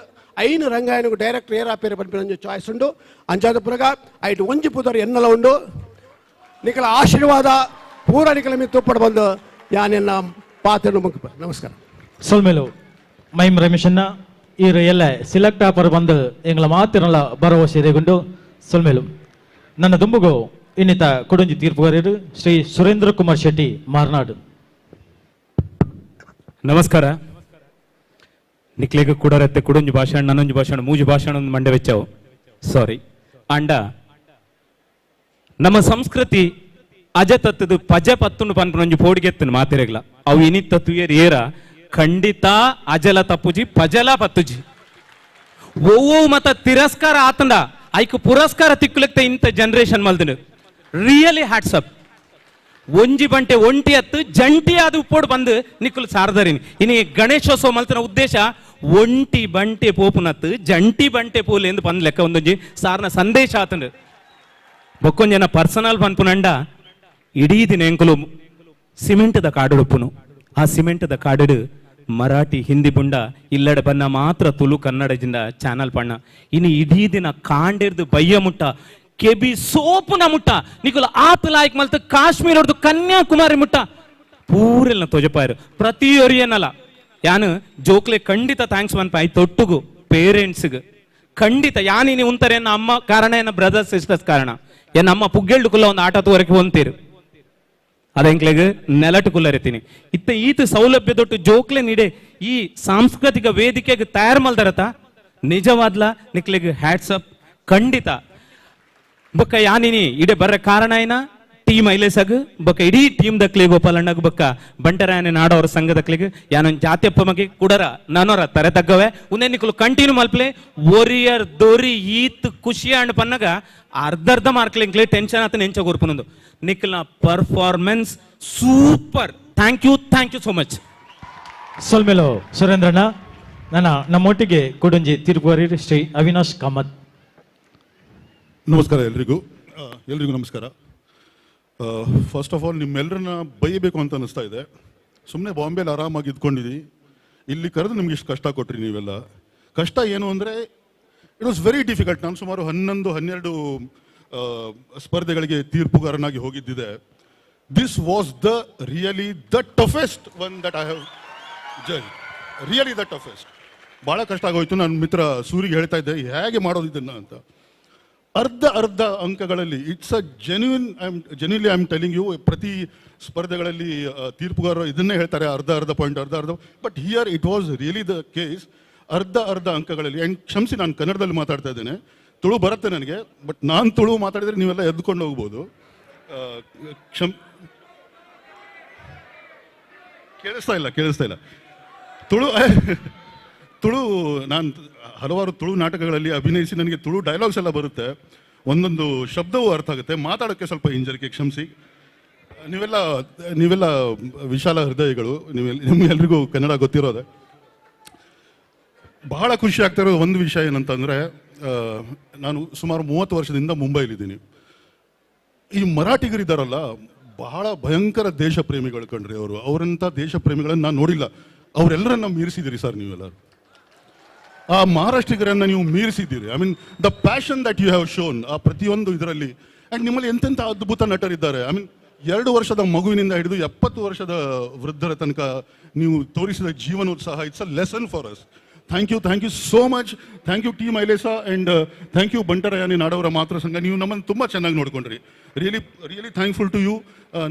ಐನು ರಂಗಾಯಣకు ಡೈರೆಕ್ಟರ್ ಏರು ಆಪೇರು ಪನ್ಪಿನ ಚಾಯ್ಸ್ ಉಂಡು. ಅಂಚಾದ ಪುರಗ ಐಟು ಒಂಜಿ ಪುದರ್ ಎನ್ನಲ ಉಂಡು. ನಿಕಲ ಆಶೀರ್ವಾದ ಪೂರ ನಿಕಲಮಿ ತುಪ್ಪಡು ಬಂದು ಯಾನೆನ್ನ ಪಾತ್ರ. ನಮಸ್ಕಾರ. ಸೊಲ್ಮೇಲು ಮೈಮ್ ರಮೇಶನ್ನ ಈರು ಎಲ್ಲ ಸಿಲೆಕ್ಟ್ ಆಪರ್ ಬಂದು ಎಂಗಳ ಮಾತಿರಲ್ಲ ಭರವಸೆ ದೇಗುಂಡು. ಸೊಲ್ಮೇಲು ನನ್ನ ದುಂಬುಗು ಇನ್ನಿತ ಕೊಡಂಜಿ ತೀರ್ಪುಗಾರರು ಶ್ರೀ ಸುರೇಂದ್ರ ಕುಮಾರ್ ಶೆಟ್ಟಿ ಮಾರ್ನಾಡು. ನಮಸ್ಕಾರ. ನಿಕ್ಲೇಗ ಕೂಡರತ್ತೆ ಕುಡೊಂಜಿ ಭಾಷಣ, ನನ್ನೊಂಜಿ ಭಾಷಣ, ಮೂಜಿ ಭಾಷಣ ಒಂದು ಮಂಡೆ ವೆಚ್ಚವು, ಸಾರಿ. ಅಂಡ ನಮ್ಮ ಸಂಸ್ಕೃತಿ ಅಜ ತತ್ತದು ಪಜ ಪತ್ತುಂಡು ಪನ್ಪುನೊಂಜಿ ಪೋಡಿಗೆತ್ತನು ಮಾತಿರಗ್ಲ ಅವು ಇನಿತ್ತ ತುಯರ್ ಏರ ಖಂಡಿತ ಅಜಲ ತಪ್ಪುಜಿ ಪಜಲ ಪತ್ತುಜಿ. ಒವ್ವೋ ಮತ ತಿರಸ್ಕಾರ ಆತಂಡ ಐಕ್ ಪುರಸ್ಕಾರ ತಿಕ್ಕುಲೆಕ್ತ ಇಂಥ ಜನರೇಷನ್ ಮಲ್ದನು. Really hats off. ಒಂಜಿ ಬಂಟೆ ಒಂಟಿ ಹತ್ತು ಜಂಟಿ ಆದ ಉಪ್ಪೋಡು ಬಂದು ನಿಕ್ಕುಲು ಸಾರದರಿನಿ. ಇನಿ ಗಣೇಶೋತ್ಸವ ಮಲ್ತನ ಉದ್ದೇಶ ಒಂಟಿ ಬಂಟೆ ಪೋಪುನತ್ತು ಜಂಟಿ ಬಂಟೆ ಪೋಲು ಎಂದು ಬಂದ್ ಲೆಕ್ಕ ಒಂದೊಂಜಿ ಸಾರನ ಸಂದೇಶ ಆತಂಡು. ಬೊಕ್ಕೊಂಜನ ಪರ್ಸನಲ್ ಪನ್ಪುನಂಡ ಇಡೀ ದಿನ ಎಂಕುಲು ಸಿಮೆಂಟ್ದ ಕಾಡುಡುಪ್ಪುನು. ಆ ಸಿಮೆಂಟ್ದ ಕಾಡುಡು ಮರಾಠಿ ಹಿಂದಿ ಬುಂಡ ಇಲ್ಲಡೆ ಬನ್ನ ಮಾತ್ರ ತುಳು ಕನ್ನಡ ಜಿಂದ ಚಾನಲ್ ಪಣ್ಣ. ಇನ್ನು ಇಡೀ ದಿನ ಕಾಂಡಿರ್ದು ಬಯ್ಯ ಮುಟ್ಟ ಕೆಬಿ ಸೋಪುನ ಮುಟ್ಟ ನಿಕುಲ ಆತ ಲಾಯ್ಕ್ ಮಲ್ತ ಕಾಶ್ಮೀರ ಹೊಡೆದು ಕನ್ಯಾಕುಮಾರಿ ಮುಟ್ಟ ಪೂರೆಲ್ಲ ತೋಜಪಾಯರು ಪ್ರತಿಯೊರಿಯನ್ನಲ್ಲ. ಯಾನು ಜೋಕ್ಲೆ ಖಂಡಿತ thanks ಮನ್ಪ I ತೊಟ್ಟುಗು ಪೇರೆಂಟ್ಸ್ಗೆ ಖಂಡಿತ. ಯಾನಿನಿ ಉಂತಾರೆ ಎನ್ನ ಅಮ್ಮ ಕಾರಣ, ಎನ್ನ ಬ್ರದರ್ಸ್ ಸಿಸ್ಟರ್ಸ್ ಕಾರಣ. ಎನ್ನ ಅಮ್ಮ ಪುಗ್ಗೆಳ್ಳು ಕುಲ್ಲ ಒಂದು ಆಟ ತೋರಕ್ಕೆ ಹೊಂತೀರು ಅದಂಕ್ಲೆಗ್ ನೆಲಟು ಕುಲ್ಲರಿತೀನಿ. ಇತ್ತ ಈತ ಸೌಲಭ್ಯ ದೊಟ್ಟು ಜೋಕ್ಲೆ ನೀಡೆ ಈ ಸಾಂಸ್ಕೃತಿಕ ವೇದಿಕೆಗೆ ತಯಾರು ಮಲ್ದರತ ನಿಜವಾದ್ಲ ನಿಕ್ಲೆಗ್ ಹ್ಯಾಟ್ಸಪ್ ಖಂಡಿತ. ಬೊಕ್ಕ ಯಾನಿನಿ ಇಡೆ ಬರ್ರ ಕಾರಣ ಏನ ಟೀಮ್ ಐಲೇಸಗ್ ಬೊಕ್ಕ ಇಡೀ ಟೀಮ್ ದಕ್ಲಿ ಗೋಪಾಲಣ್ಣಗ್ ಬೊಕ್ಕ ಬಂಟರಾಯನ ನಾಡೋರ ಸಂಘದಕ್ಲಿಗ್ ಯಾನೊಂದು ಜಾತ್ಯಪ್ಪ ಮಗೆ ಕುಡರ ನಾನೋರ ತರೆ ತಗ್ಗವೆ ಉಂದೆ ನಿಕ್ಲು ಕಂಟಿನ್ಯೂ ಮಲ್ಪ್ಲೆ ಒರಿಯರ್ ದೊರಿ ಈತ್ ಖುಷಿ ಅಂಡ್ ಪನ್ನಗ ಅರ್ಧ ಅರ್ಧ ಮಾರ್ಕ್ಲಿಂಕ್ಲೆ ಟೆನ್ಷನ್ ಆತ ನೆಂಚ ಗೊರ್ಪುನೊಂದು ನಿಕ್ಲ್ನ performance super. Thank you, thank you so much. ಸೊಲ್ಮೇಲು ಸುರೇಂದ್ರಣ್ಣ. ನನ್ನ ನಮ್ಮೊಟ್ಟಿಗೆ ಕೊಡಂಜಿ ತೀರ್ಪುಗಾರಿ ಶ್ರೀ ಅವಿನಾಶ್ ಕಾಮತ್. ನಮಸ್ಕಾರ ಎಲ್ರಿಗೂ, ಎಲ್ರಿಗೂ ನಮಸ್ಕಾರ. ಫಸ್ಟ್ ಆಫ್ ಆಲ್ ನಿಮ್ಮೆಲ್ಲರನ್ನ ಬೈಯಬೇಕು ಅಂತ ಅನ್ನಿಸ್ತಾ ಇದೆ. ಸುಮ್ಮನೆ ಬಾಂಬೆಲಿ ಆರಾಮಾಗಿ ಇದ್ಕೊಂಡಿದ್ದೀವಿ, ಇಲ್ಲಿ ಕರೆದು ನಿಮ್ಗೆ ಇಷ್ಟು ಕಷ್ಟ ಕೊಟ್ರಿ ನೀವೆಲ್ಲ. ಕಷ್ಟ ಏನು ಅಂದರೆ it was very difficult. ನಾನು ಸುಮಾರು 11-12 ಸ್ಪರ್ಧೆಗಳಿಗೆ ತೀರ್ಪುಗಾರನಾಗಿ ಹೋಗಿದ್ದಿದೆ. This was the really the toughest one that I have judge, really the toughest. ಭಾಳ ಕಷ್ಟ ಆಗೋಯ್ತು. ನನ್ನ ಮಿತ್ರ ಸೂರಿಗೆ ಹೇಳ್ತಾ ಇದ್ದೆ ಹೇಗೆ ಮಾಡೋದು ಇದನ್ನು ಅಂತ. ಅರ್ಧ ಅರ್ಧ ಅಂಕಗಳಲ್ಲಿ it's a genuine, I am genuinely I am telling you, ಪ್ರತಿ ಸ್ಪರ್ಧೆಗಳಲ್ಲಿ ತೀರ್ಪುಗಾರರು ಇದನ್ನೇ ಹೇಳ್ತಾರೆ, ಅರ್ಧ ಅರ್ಧ ಪಾಯಿಂಟ್, ಅರ್ಧ ಅರ್ಧ. But here it was really the case. ಅರ್ಧ ಅರ್ಧ ಅಂಕಗಳಲ್ಲಿ, ಆ್ಯಂಡ್ ಕ್ಷಮಿಸಿ ನಾನು ಕನ್ನಡದಲ್ಲಿ ಮಾತಾಡ್ತಾ ಇದ್ದೇನೆ, ತುಳು ಬರುತ್ತೆ ನನಗೆ, ಬಟ್ ನಾನು ತುಳು ಮಾತಾಡಿದರೆ ನೀವೆಲ್ಲ ಎದ್ದುಕೊಂಡು ಹೋಗ್ಬೋದು. ಕೇಳಿಸ್ತಾ ಇಲ್ಲ, ಕೇಳಿಸ್ತಾ ಇಲ್ಲ. ತುಳು ತುಳು ನಾನು ಹಲವಾರು ತುಳು ನಾಟಕಗಳಲ್ಲಿ ಅಭಿನಯಿಸಿ ನನಗೆ ತುಳು ಡೈಲಾಗ್ಸ್ ಎಲ್ಲ ಬರುತ್ತೆ, ಒಂದೊಂದು ಶಬ್ದವೂ ಅರ್ಥ ಆಗುತ್ತೆ. ಮಾತಾಡೋಕ್ಕೆ ಸ್ವಲ್ಪ ಹಿಂಜರಿಕೆ, ಕ್ಷಮಿಸಿ. ನೀವೆಲ್ಲ ನೀವೆಲ್ಲ ವಿಶಾಲ ಹೃದಯಗಳು, ನಿಮ್ಗೆಲ್ರಿಗೂ ಕನ್ನಡ ಗೊತ್ತಿರೋದೆ. ಬಹಳ ಖುಷಿ ಆಗ್ತಾ ಇರೋದು ಒಂದು ವಿಷಯ ಏನಂತಂದರೆ, ನಾನು ಸುಮಾರು 30 ವರ್ಷದಿಂದ ಮುಂಬೈಲಿದ್ದೀನಿ. ಈ ಮರಾಠಿಗರಿದ್ದಾರಲ್ಲ, ಬಹಳ ಭಯಂಕರ ದೇಶ ಪ್ರೇಮಿಗಳು ಕಣ್ರಿ ಅವರು. ಅವರಂಥ ದೇಶ ಪ್ರೇಮಿಗಳನ್ನು ನಾನು ನೋಡಿಲ್ಲ. ಅವರೆಲ್ಲರನ್ನ ಮೀರಿಸಿದ್ದೀರಿ ಸರ್ ನೀವೆಲ್ಲರೂ. ಆ ಮಹಾರಾಷ್ಟ್ರಿಗರನ್ನು ನೀವು ಮೀರಿಸಿದ್ದೀರಿ. I mean the passion that you have shown ಆ ಪ್ರತಿಯೊಂದು ಇದರಲ್ಲಿ. ಆ್ಯಂಡ್ ನಿಮ್ಮಲ್ಲಿ ಎಂತೆಂಥ ಅದ್ಭುತ ನಟರಿದ್ದಾರೆ. I mean 2 ವರ್ಷದ ಮಗುವಿನಿಂದ ಹಿಡಿದು 70 ವರ್ಷದ ವೃದ್ಧರ ತನಕ ನೀವು ತೋರಿಸಿದ ಜೀವನೋತ್ಸಾಹ, it's a lesson for us. Thank you, thank you so much. Thank you team Ailesa and thank you ಬಂಟರಯಾನಿ ನಾಡವರ ಮಾತೃ ಸಂಘ. ನೀವು ನಮ್ಮನ್ನು ತುಂಬ ಚೆನ್ನಾಗಿ ನೋಡಿಕೊಂಡ್ರಿ. Really really thankful to you.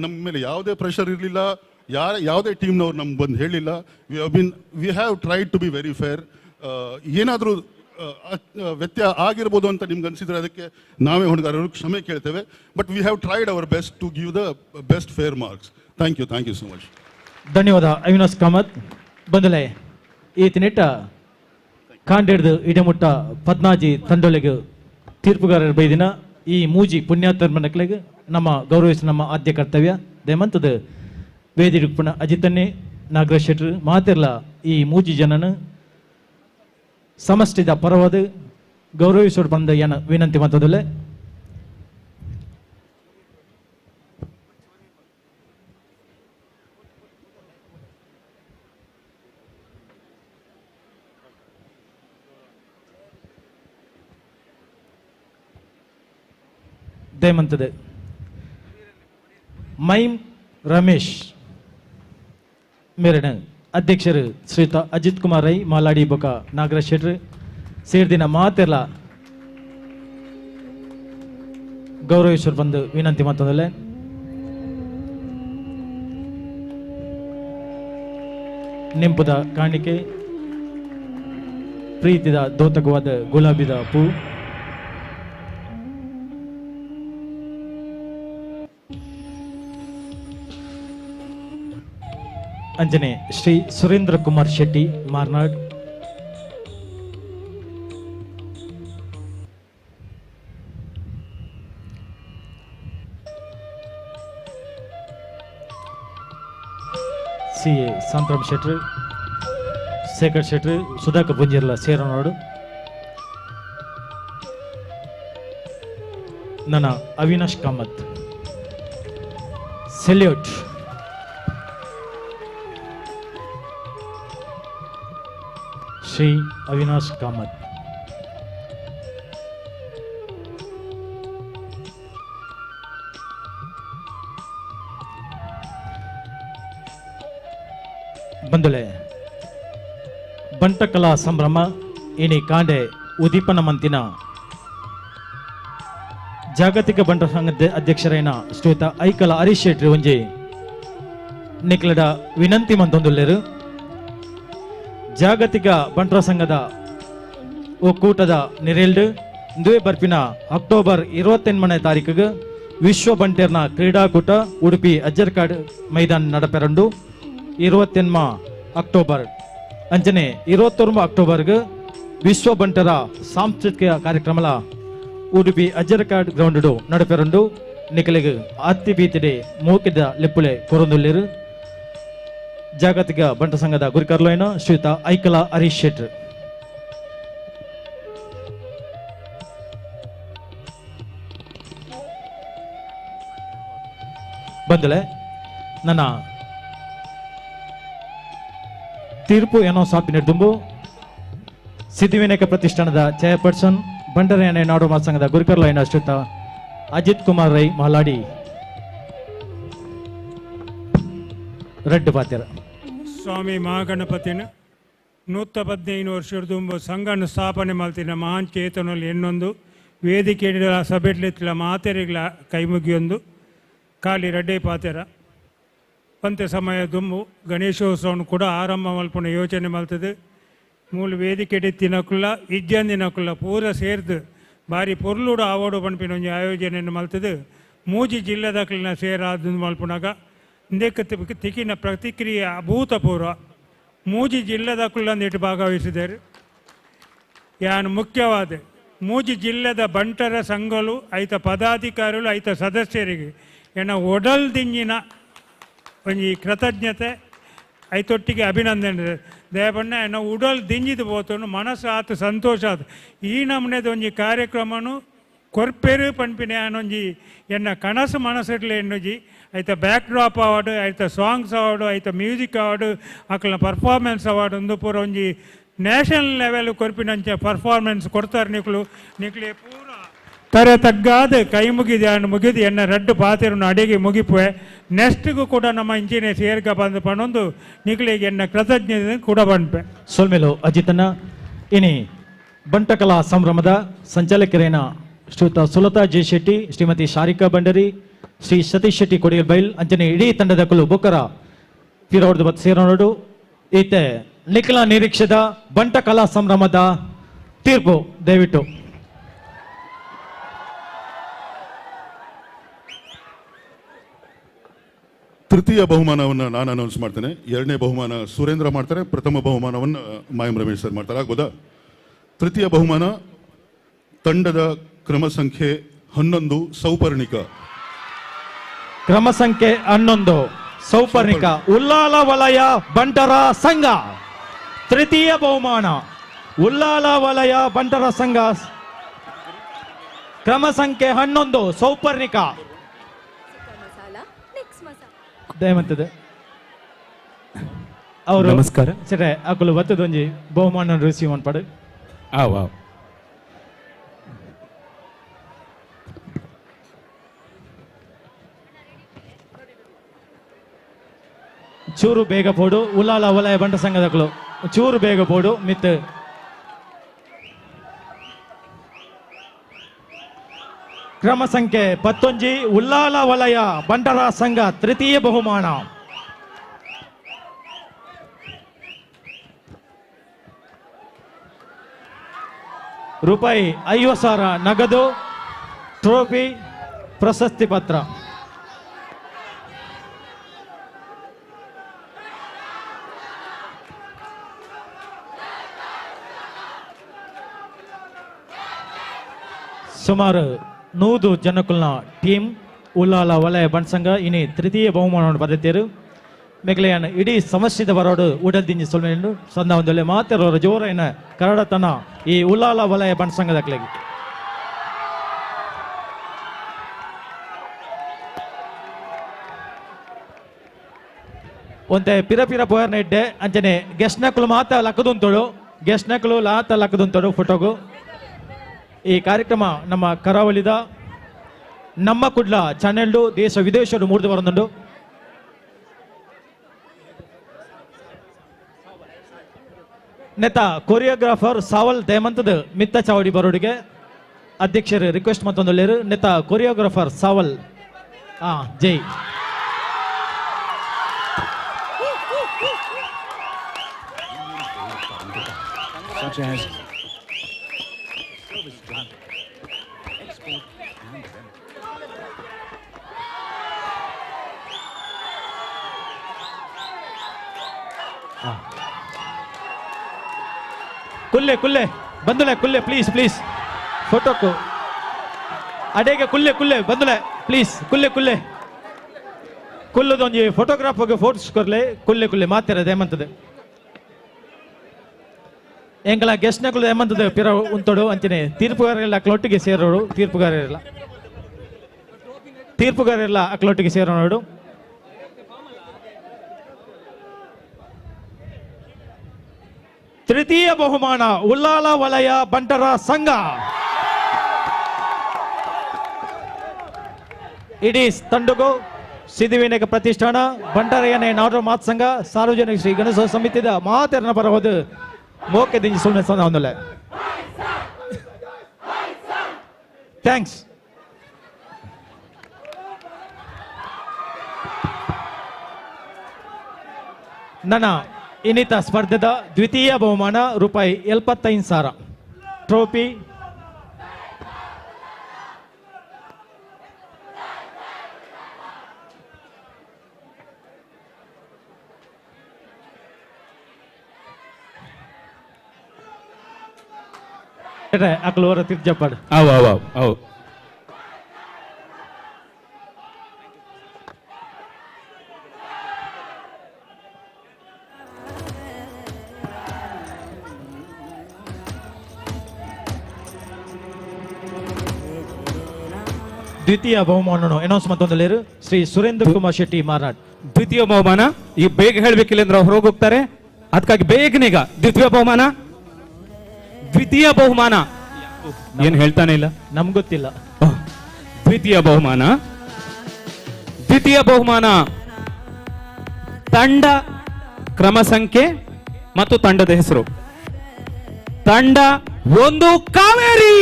ನಮ್ಮ ಮೇಲೆ ಯಾವುದೇ ಪ್ರೆಷರ್ ಇರಲಿಲ್ಲ, ಯಾವುದೇ ಟೀಮ್ನವ್ರು ನಮ್ಗೆ ಬಂದು ಹೇಳಿಲ್ಲ. We have tried to be very fair. ಏನಾದರೂ ವ್ಯತ್ಯಯ ಆಗಿರ್ಬೋದು ಅಂತ ನಿಮ್ಗೆ ಅನಿಸಿದರೆ ಅದಕ್ಕೆ ನಾವೇ ಹೊಣೆಗಾರರು, ಕ್ಷಮೆ ಕೇಳ್ತೇವೆ. But we have tried our best to give the best fair marks. Thank you, thank you so much. ಧನ್ಯವಾದ ಅವಿನಾಶ್ ಕಾಮತ್. ಬಂದಲೆ ಈ ತಿನಿಟ್ಟ ಕಾಂಡೆಡ್ದು ಇಡಮುಟ್ಟ ಪದ್ನಾಜಿ ತಂಡೊಲೆಗೆ ತೀರ್ಪುಗಾರರ ಬೈದಿನ ಈ ಮೂಜಿ ಪುಣ್ಯಾತ್ಮನಕ್ಲೆಗೆ ನಮ್ಮ ಗೌರವಿಸ ನಮ್ಮ ಆದ್ಯ ಕರ್ತವ್ಯ. ದೇಮಂತದ ವೇದಿರುಪ್ಪಣ ಅಜಿತನ್ನೇ ನಾಗರಾಜ್ ಶೆಟ್ರು ಮಾತಿರ್ಲ ಈ ಮೂಜಿ ಜನನ ಸಮಷ್ಟಿದ ಪರವಾದ ಗೌರವಿಸೋಡು ಬಂದ ಏನ ವಿನಂತಿ ಮಾಡ್ತದಲ್ಲೇ. ದಯಮಂತದೆ ಮೈಮ್ ರಮೇಶ್ ಮೇರಣ ಅಧ್ಯಕ್ಷರು ಶ್ರೀಯುತ ಅಜಿತ್ ಕುಮಾರ್ ರೈ ಮಾಲಾಡಿ ಬೊಕ ನಾಗರಾಜ್ ಶೆಟ್ರು ಸೇರ್ದಿನ ಮಾತೆಲ್ಲ ಗೌರವೇಶ್ವರ್ ಬಂದು ವಿನಂತಿ ಮಾಡ್ತದಲ್ಲೇ. ನೆಂಪುದ ಕಾಣಿಕೆ ಪ್ರೀತಿದ ದೋತಕವಾದ ಗುಲಾಬಿದ ಪೂ ಅಂಜನೆ ಶ್ರೀ ಸುರೇಂದ್ರ ಕುಮಾರ್ ಶೆಟ್ಟಿ ಮಾರ್ನಾಡ್ ಸಿ ಎ ಶಾಂತರಾಮ್ ಶೆಟ್ರು ಶೇಖರ್ ಶೆಟ್ರು ಸುಧಾಕರ್ ಪುಂಜಿರ್ಲ ಸೇರನೋಡು ನನ್ನ ಅವಿನಾಶ್ ಕಾಮತ್ ಸೆಲ್ಯೂಟ್. ಶ್ರೀ ಅವಿನಾಶ್ ಕಾಮತ್. ಬಂದುಲೆ ಬಂಟಕಲಾ ಸಂಭ್ರಮ ಇನಿ ಕಾಂಡೆ ಉದೀಪನ ಮಂತಿನ ಜಾಗತಿಕ ಬಂಟ ಸಂಘದ ಅಧ್ಯಕ್ಷರೈನ ಶ್ರೀಯುತ ಐಕಲ ಹರೀಶ್ ಶೆಟ್ಟಿ ಒಂಜಿ ನಿಕ್ಲಡ ವಿನಂತಿ ಮಂತೊಂದುಲ್ಲೇರು. ಜಾಗತಿಕ ಬಂಟರ ಸಂಘದ ಒಕ್ಕೂಟದ ನಿರೇಲ್ಡ್ ಇಂದುವೆ ಬರ್ಪಿನ ಅಕ್ಟೋಬರ್ 28ನೇ ತಾರೀಕಿಗೆ ವಿಶ್ವ ಬಂಟೇರ್ನ ಕ್ರೀಡಾಕೂಟ ಉಡುಪಿ ಅಜ್ಜರ್ಕಾಡ್ ಮೈದಾನ ನಡಪೆರಂಡು 28 ಅಕ್ಟೋಬರ್ ಅಂಚನೆ 29 ಅಕ್ಟೋಬರ್ಗೆ ವಿಶ್ವ ಬಂಟರ ಸಾಂಸ್ಕೃತಿಕ ಕಾರ್ಯಕ್ರಮಲ ಉಡುಪಿ ಅಜ್ಜರ್ಕಾಡ್ ಗ್ರೌಂಡ್ ನಡಪೆರಂಡು ನಿಕಲಿಗೆ ಅತ್ತಿ ಬೀತಿಡೆ ಮೂಕಿದ ಲೆಪ್ಪುಲೆ ಕೊರೊಂದುಲ್ಲೇರು. ಜಾಗತಿಕ ಬಂಟ ಸಂಘದ ಗುರಿಕರ್ಲೋಯ್ನ ಶ್ರೀಯುತ ಐಕಲ ಹರೀಶ್ ಶೆಟ್ರು. ಬಂದಲೆ ನನ್ನ ತೀರ್ಪು ಏನೋ ಸಾಪಿನ ದುಂಬು ಸಿದ್ಧಿವಿನಾಯಕ ಪ್ರತಿಷ್ಠಾನದ ಚೇರ್ಪರ್ಸನ್ ಬಂಟರಯಾನೆ ನಾಡು ಸಂಘದ ಗುರುಕರ್ಲೋಯ್ನ ಶ್ರೀಯುತ ಅಜಿತ್ ಕುಮಾರ್ ರೈ ಮಹಲಾಡಿ ರೆಡ್ ಪಾತ್ಯರ. ಸ್ವಾಮಿ ಮಹಾಗಣಪತಿನ 115 ವರ್ಷದ ಸಂಘನ ಸ್ಥಾಪನೆ ಮಾಡ್ತಿನ ಮಹಾನ್ ಚೇತನಲ್ಲಿ ಎನ್ನೊಂದು ವೇದಿಕೆ ಸಭೆಟ್ಲಿತ್ತಲ ಮಾತೆರಿಗಳ ಕೈಮುಗಿಯೊಂದು ಖಾಲಿ ರಡ್ಡೆ ಪಾತೆರ ಪಂತೆ ಸಮಯ ದುಂಬು ಗಣೇಶೋತ್ಸವನು ಕೂಡ ಆರಂಭ ಮಲ್ಪುನ ಯೋಚನೆ ಮಾಡ್ತದೆ. ಮೂಲ ವೇದಿಕೆ ತಿನ್ನಕುಲ್ಲ ಇಜ್ಜಂದಿನಕುಲ್ಲ ಪೂರ ಸೇರ್ದು ಭಾರಿ ಪೊರ್ಲುಡು ಆವೋಡು ಪನ್ಪಿನ ಒಂಜಿ ಆಯೋಜನೆಯನ್ನು ಮಲ್ತದೆ. ಮೂಜಿ ಜಿಲ್ಲೆದಕ್ಲಿನ ಸೇರಾದ ಮಲ್ಪುನಾಗ ಇಂದಕ್ಕೆ ತಿಕ್ಕಿನ ಪ್ರತಿಕ್ರಿಯೆ ಅಭೂತಪೂರ್ವ. ಮೂಜಿ ಜಿಲ್ಲೆದಕುಲ್ಲಂದಿಟ್ಟು ಭಾಗವಹಿಸಿದರು. ಯಾನು ಮುಖ್ಯವಾದ ಮೂಜಿ ಜಿಲ್ಲೆದ ಬಂಟರ ಸಂಘಲು ಐತ ಪದಾಧಿಕಾರಿಗಳು ಐತ ಸದಸ್ಯರಿಗೆ ಎನ್ನ ಒಡಲ್ ದಿಂಜಿನ ಒಂಜಿ ಕೃತಜ್ಞತೆ ಐತೊಟ್ಟಿಗೆ ಅಭಿನಂದನೆ. ದಯಪಣ್ಣ ಎನ್ನ ಉಡಲ್ ದಿಂಜಿದ ಪೋತನು ಮನಸ್ಸು ಆತು ಸಂತೋಷ ಆತು. ಈ ನಮೂನೆದ ಒಂಜಿ ಕಾರ್ಯಕ್ರಮನು ಕೊರ್ಪೇರು ಪನ್ಪಿನ ಆನೊಂಜಿ ಎನ್ನ ಕನಸು ಮನಸ್ಸಿಡ್ಲೆ ಎನ್ನುಜಿ ಐತ ಬ್ಯಾಕ್ ಡ್ರಾಪ್ ಅವಾರ್ಡ್ ಐತ ಸಾಂಗ್ಸ್ ಅವಾರ್ಡ್ ಐತ ಮ್ಯೂಸಿಕ್ ಅವಾರ್ಡ್ ಅಕ್ಲನ ಪರ್ಫಾರ್ಮೆನ್ಸ್ ಅವಾರ್ಡ್ ಒಂದು ಪೂರ ಒಂಜಿ ನ್ಯಾಷನಲ್ ಲೆವೆಲ್ ಕೊರ್ಪಿನಂಚ ಪರ್ಫಾರ್ಮೆನ್ಸ್ ಕೊಡ್ತಾರೆ ನಿಕ್ಲು ನಿಕ್ಲೆ ಪೂರ ತರೆ ತಗ್ಗಾದ ಕೈ ಮುಗಿದು ಅನ್ನು ಮುಗಿದು ಎನ್ನ ರಡ್ಡು ಪಾತಿರನ್ನು ಅಡಿಗೆ ಮುಗಿಪುವೆ ನೆಕ್ಸ್ಟ್ಗೂ ಕೂಡ ನಮ್ಮ ಇಂಜಿನಿಯರ್ ಸೇರ್ಕ ಬಂದು ಪಣೊಂದು ನಿಕ್ಲಿಗೆ ಎನ್ನ ಕೃತಜ್ಞತೆ ಕೂಡ ಬಂದ್ಪೆ. ಸೊಲ್ಮೆಲು ಅಜಿತನ. ಇನಿ ಬಂಟಕಲಾ ಸಂಭ್ರಮದ ಸಂಚಾಲಕರೇನ ಶ್ರೀಯುತ ಸುಲತಾ ಜೆ ಶೆಟ್ಟಿ, ಶ್ರೀಮತಿ ಶಾರಿಕಾ ಭಂಡಾರಿ, ಶ್ರೀ ಸತೀಶ್ ಶೆಟ್ಟಿ ಕೊಡಿಯಲ್ಬೈಲ್ ಅಂಚನೆ ಇಡೀ ತಂಡದ ಕುಲು ಬೊಕ್ಕರ ಪಿರೋಡ್ದು ಬತ್ ಸೇರೋಡು. ಈತೆ ನಿಖಿಲ ನಿರೀಕ್ಷೆದ ಬಂಟಕಲಾ ಸಂಭ್ರಮದ ತೀರ್ಪು ದಯವಿಟ್ಟು. ತೃತೀಯ ಬಹುಮಾನವನ್ನು ನಾನು ಅನೌನ್ಸ್ ಮಾಡ್ತೇನೆ. ಎರಡನೇ ಬಹುಮಾನ ಸುರೇಂದ್ರ ಮಾಡ್ತಾರೆ, ಪ್ರಥಮ ಬಹುಮಾನವನ್ನು ಮಾಯಂ ರಮೇಶ್ ಸರ್ ಮಾಡ್ತಾರೆ, ಆಗ್ಬೋದಾ? ತೃತೀಯ ಬಹುಮಾನ ತಂಡದ ಕ್ರಮ ಸಂಖ್ಯೆ 11 ಸೌಪರ್ಣಿಕ. ಕ್ರಮ ಸಂಖ್ಯೆ 11 ಸೌಪರ್ಣಿಕ ಉಲ್ಲಾಲ ವಲಯ ಬಂಟರ ಸಂಘ. ತೃತೀಯ ಬಹುಮಾನ ಉಲ್ಲಾಲ ವಲಯ ಬಂಟರ ಸಂಘ, ಕ್ರಮ ಸಂಖ್ಯೆ 11 ಸೌಪರ್ಣಿಕ. ದಯಮಂತದೆ ಅವರು ನಮಸ್ಕಾರ. ಸರಿ, ಅಕುಲು ಬತ್ತದೊಂಜಿ ಬಹುಮಾನ ರಿಸೀವ್ ಮನ್ಪಡು. ಆವ್ ಚೂರು ಬೇಗ ಪೋಡು ಉಲ್ಲಾಲ ವಲಯ ಬಂಟ ಸಂಘದಕುಲು ಚೂರು ಬೇಗ ಪೋಡು ಮಿತ್. ಕ್ರಮ ಸಂಖ್ಯೆ 11 ಉಲ್ಲಾಲ ವಲಯ ಬಂಟರ ಸಂಘ ತೃತೀಯ ಬಹುಮಾನ. ರೂಪಾಯಿ 50,000 ನಗದು, ಟ್ರೋಫಿ, ಪ್ರಶಸ್ತಿ ಪತ್ರ. ಸುಮಾರು 100 ಜನಕುಲ್ನ ಟೀಮ್ ಉಲ್ಲಾಲ ವಲಯ ಬಂಟ್ಸಂಘ ಇನಿ ತೃತೀಯ ಬಹುಮಾನ ಪದತಿಯರು. ಮೆಗ್ಲೆಯನ್ ಇಡೀ ಸಮಸ್ಯೆದ ಬರೋಡು ಉಡಲ್ ದಿಂಜಿ ಸೊಲ್ಮೆಂಡು ಸಂದ ಒಂದೊಳ್ಳೆ ಮಾತೆರೋರ ಜೋರೈನ ಕರಡತನ ಈ ಉಲ್ಲಾಲ ವಲಯ ಬಂಟ್ಸಂಘದ ಕ್ಲೆಗೆ. ಒಂತೆ ಪಿರ ಪಿರ ಪೋಯರ್ನ ಇಡ್ಡೆ ಅಂಚನೆ ಗೆಸ್ಟ್ನಕುಲು ಮಾತ ಲಕ್ಕದುಂತೋಡು, ಗೆಸ್ಟ್ನಕುಲು ಲಾತ ಲಕ್ಕದುಂತೋಡು ಫೋಟೋಗು. ಈ ಕಾರ್ಯಕ್ರಮ ನಮ್ಮ ಕರಾವಳಿದ ನಮ್ಮ ಕುಡ್ಲ ಚಾನೆಲ್ಡು ದೇಶ ವಿದೇಶಡು ಮೂರ್ದು ಬರಂದುಂಡು. ನೆತ ಕೊರಿಯೋಗ್ರಾಫರ್ ಸಾವಲ್ ದಯಮಂತದ ಮಿತ್ತ ಚಾವಡಿ ಬರೋಡಿಗೆ ಅಧ್ಯಕ್ಷರು ರಿಕ್ವೆಸ್ಟ್ ಮತ್ತೊಂದು ನೆತ ಕೊರಿಯೋಗ್ರಾಫರ್ ಸಾವಲ್ ಜೈ. Such as service done, export and rent. ಕುಲ್ಲೆ ಕುಲ್ಲೆ ಬಂದುಲೆ ಕುಲ್ಲೆ ಪ್ಲೀಸ್ ಪ್ಲೀಸ್ ಫೋಟೋಕು ಅಡೇಗೆ ಕುಲ್ಲೆ ಕುಲ್ಲೆ ಬಂದುಲೆ ಪ್ಲೀಸ್ ಕುಲ್ಲೆ ಕುಲ್ಲೆ ಕುಲ್ಲದೊಂಜಿ ಫೋಟೋಗ್ರಾಫರ್ಗೆ ಫೋಟೋಸ್ ಕೊರ್ಲೆ ಕುಲ್ಲೆ ಕುಲ್ಲೆ ಮಾತಿರೋದು ಏಮಂತದೆ ಎಂಕಲ ಗೆಸ್ಟ್ನಕುಲು ಏಮಂತದೆ ಪಿರ ಉಂತೋಡು ಅಂಚನೆ ತೀರ್ಪುಗಾರರೆಲ್ಲ ಅಕ್ಲೊಟ್ಟಿಗೆ ಸೇರೋಡು ತೀರ್ಪುಗಾರರೆಲ್ಲ ತೀರ್ಪುಗಾರರೆಲ್ಲ ಅಕ್ಲೊಟ್ಟಿಗೆ ಸೇರೋಡು. ತೃತೀಯ ಬಹುಮಾನ ಉಲ್ಲಾಲ ವಲಯ ಬಂಟರ ಸಂಘ. ಇಡೀ ತಂಡಗೂ ಸಿದ್ಧಿವಿನಾಯಕ ಪ್ರತಿಷ್ಠಾನ ಬಂಟರಯ್ಯನ ನಾಡೋರ ಮಾತ್ ಸಂಘ ಸಾರ್ವಜನಿಕ ಶ್ರೀ ಗಣೇಶ ಸಮಿತಿದ ಮಾತೆರನ ಪರವಾದ ಮೋಕೆ ದಿಂಜಿ ಸುಮ್ಮನೆ ಸಂದ. Thanks. ನನ್ನ ಇನ್ನಿತ ಸ್ಪರ್ಧೆದ ದ್ವಿತೀಯ ಬಹುಮಾನ ರೂಪಾಯಿ 75,000 ಟ್ರೋಫಿ. ಅಕ್ಲೋರ ತಿರ್ಜಪ್ಪಾಡು. ಅವು ಅವು ಅವು ಅವು ದ್ವಿತೀಯ ಬಹುಮಾನ ಅನೌನ್ಸ್ ಮತ್ತೊಂದು ಶ್ರೀ ಸುರೇಂದ್ರ ಕುಮಾರ್ ಶೆಟ್ಟಿ ಮಾರಾಟ್. ದ್ವಿತೀಯ ಬಹುಮಾನ ಈಗ ಬೇಗ ಹೇಳಬೇಕಿಲ್ಲ ಅಂದ್ರೆ ಅವ್ರು ಹೋಗ್ತಾರೆ, ಅದಕ್ಕಾಗಿ ಬೇಗನೀಗ ದ್ವಿತೀಯ ಬಹುಮಾನ. ದ್ವಿತೀಯ ಬಹುಮಾನ ಏನ್ ಹೇಳ್ತಾನೆ ಇಲ್ಲ, ನಮ್ಗೆ ಗೊತ್ತಿಲ್ಲ. ದ್ವಿತೀಯ ಬಹುಮಾನ, ದ್ವಿತೀಯ ಬಹುಮಾನ ತಂಡ ಕ್ರಮ ಸಂಖ್ಯೆ ಮತ್ತು ತಂಡದ ಹೆಸರು. ತಂಡ 1 ಕಾವೇರಿ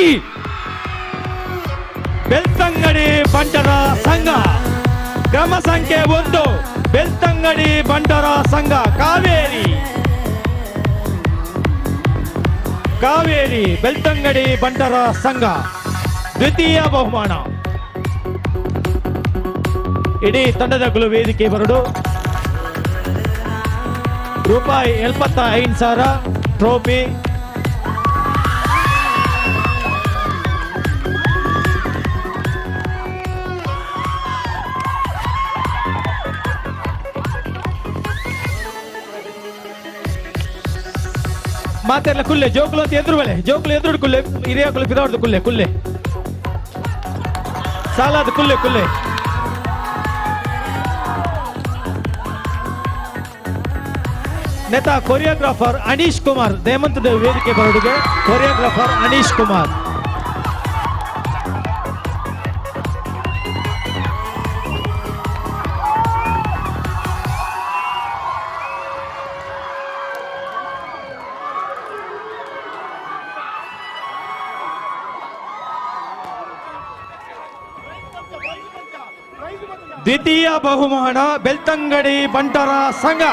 ಬೆಳ್ತಂಗಡಿ ಬಂಟರ ಸಂಘ. ಕ್ರಮ ಸಂಖ್ಯೆ 1 ಬೆಳ್ತಂಗಡಿ ಬಂಟರ ಸಂಘ ಕಾವೇರಿ. ಕಾವೇರಿ ಬೆಳ್ತಂಗಡಿ ಬಂಟರ ಸಂಘ ದ್ವಿತೀಯ ಬಹುಮಾನ. ಇಡೀ ತಂಡದ ಗುಲು ವೇದಿಕೆ ಬರಡು. ರೂಪಾಯಿ 75,000 ಟ್ರೋಫಿ. ಮಾತೆಲ್ಲ ಕುಲ್ಲೆ ಜೋಕುಲು ಅಂತ ಎದುರು ಬೆಲೆ ಜೋಕುಲು ಎದುರು ಕುಲ್ಲೆ ಹಿರಿಯ ಕುಲ್ಲೆ ಪಿದಾಡ್ದು ಕುಲ್ಲೆ ಕುಲ್ಲೆ ಸಾಲಾದ ಕುಲ್ಲೆ ಕುಲ್ಲೆ. ನೆತ ಕೊರಿಯೋಗ್ರಾಫರ್ ಅನೀಶ್ ಕುಮಾರ್ ದೇಮಂತದ ವೇದಿಕೆ ಬರೋಡಿಗೆ ಕೊರಿಯೋಗ್ರಾಫರ್ ಅನೀಶ್ ಕುಮಾರ್. ದ್ವಿತೀಯ ಬಹುಮಾನ ಬೆಳ್ತಂಗಡಿ ಬಂಟರ ಸಂಘ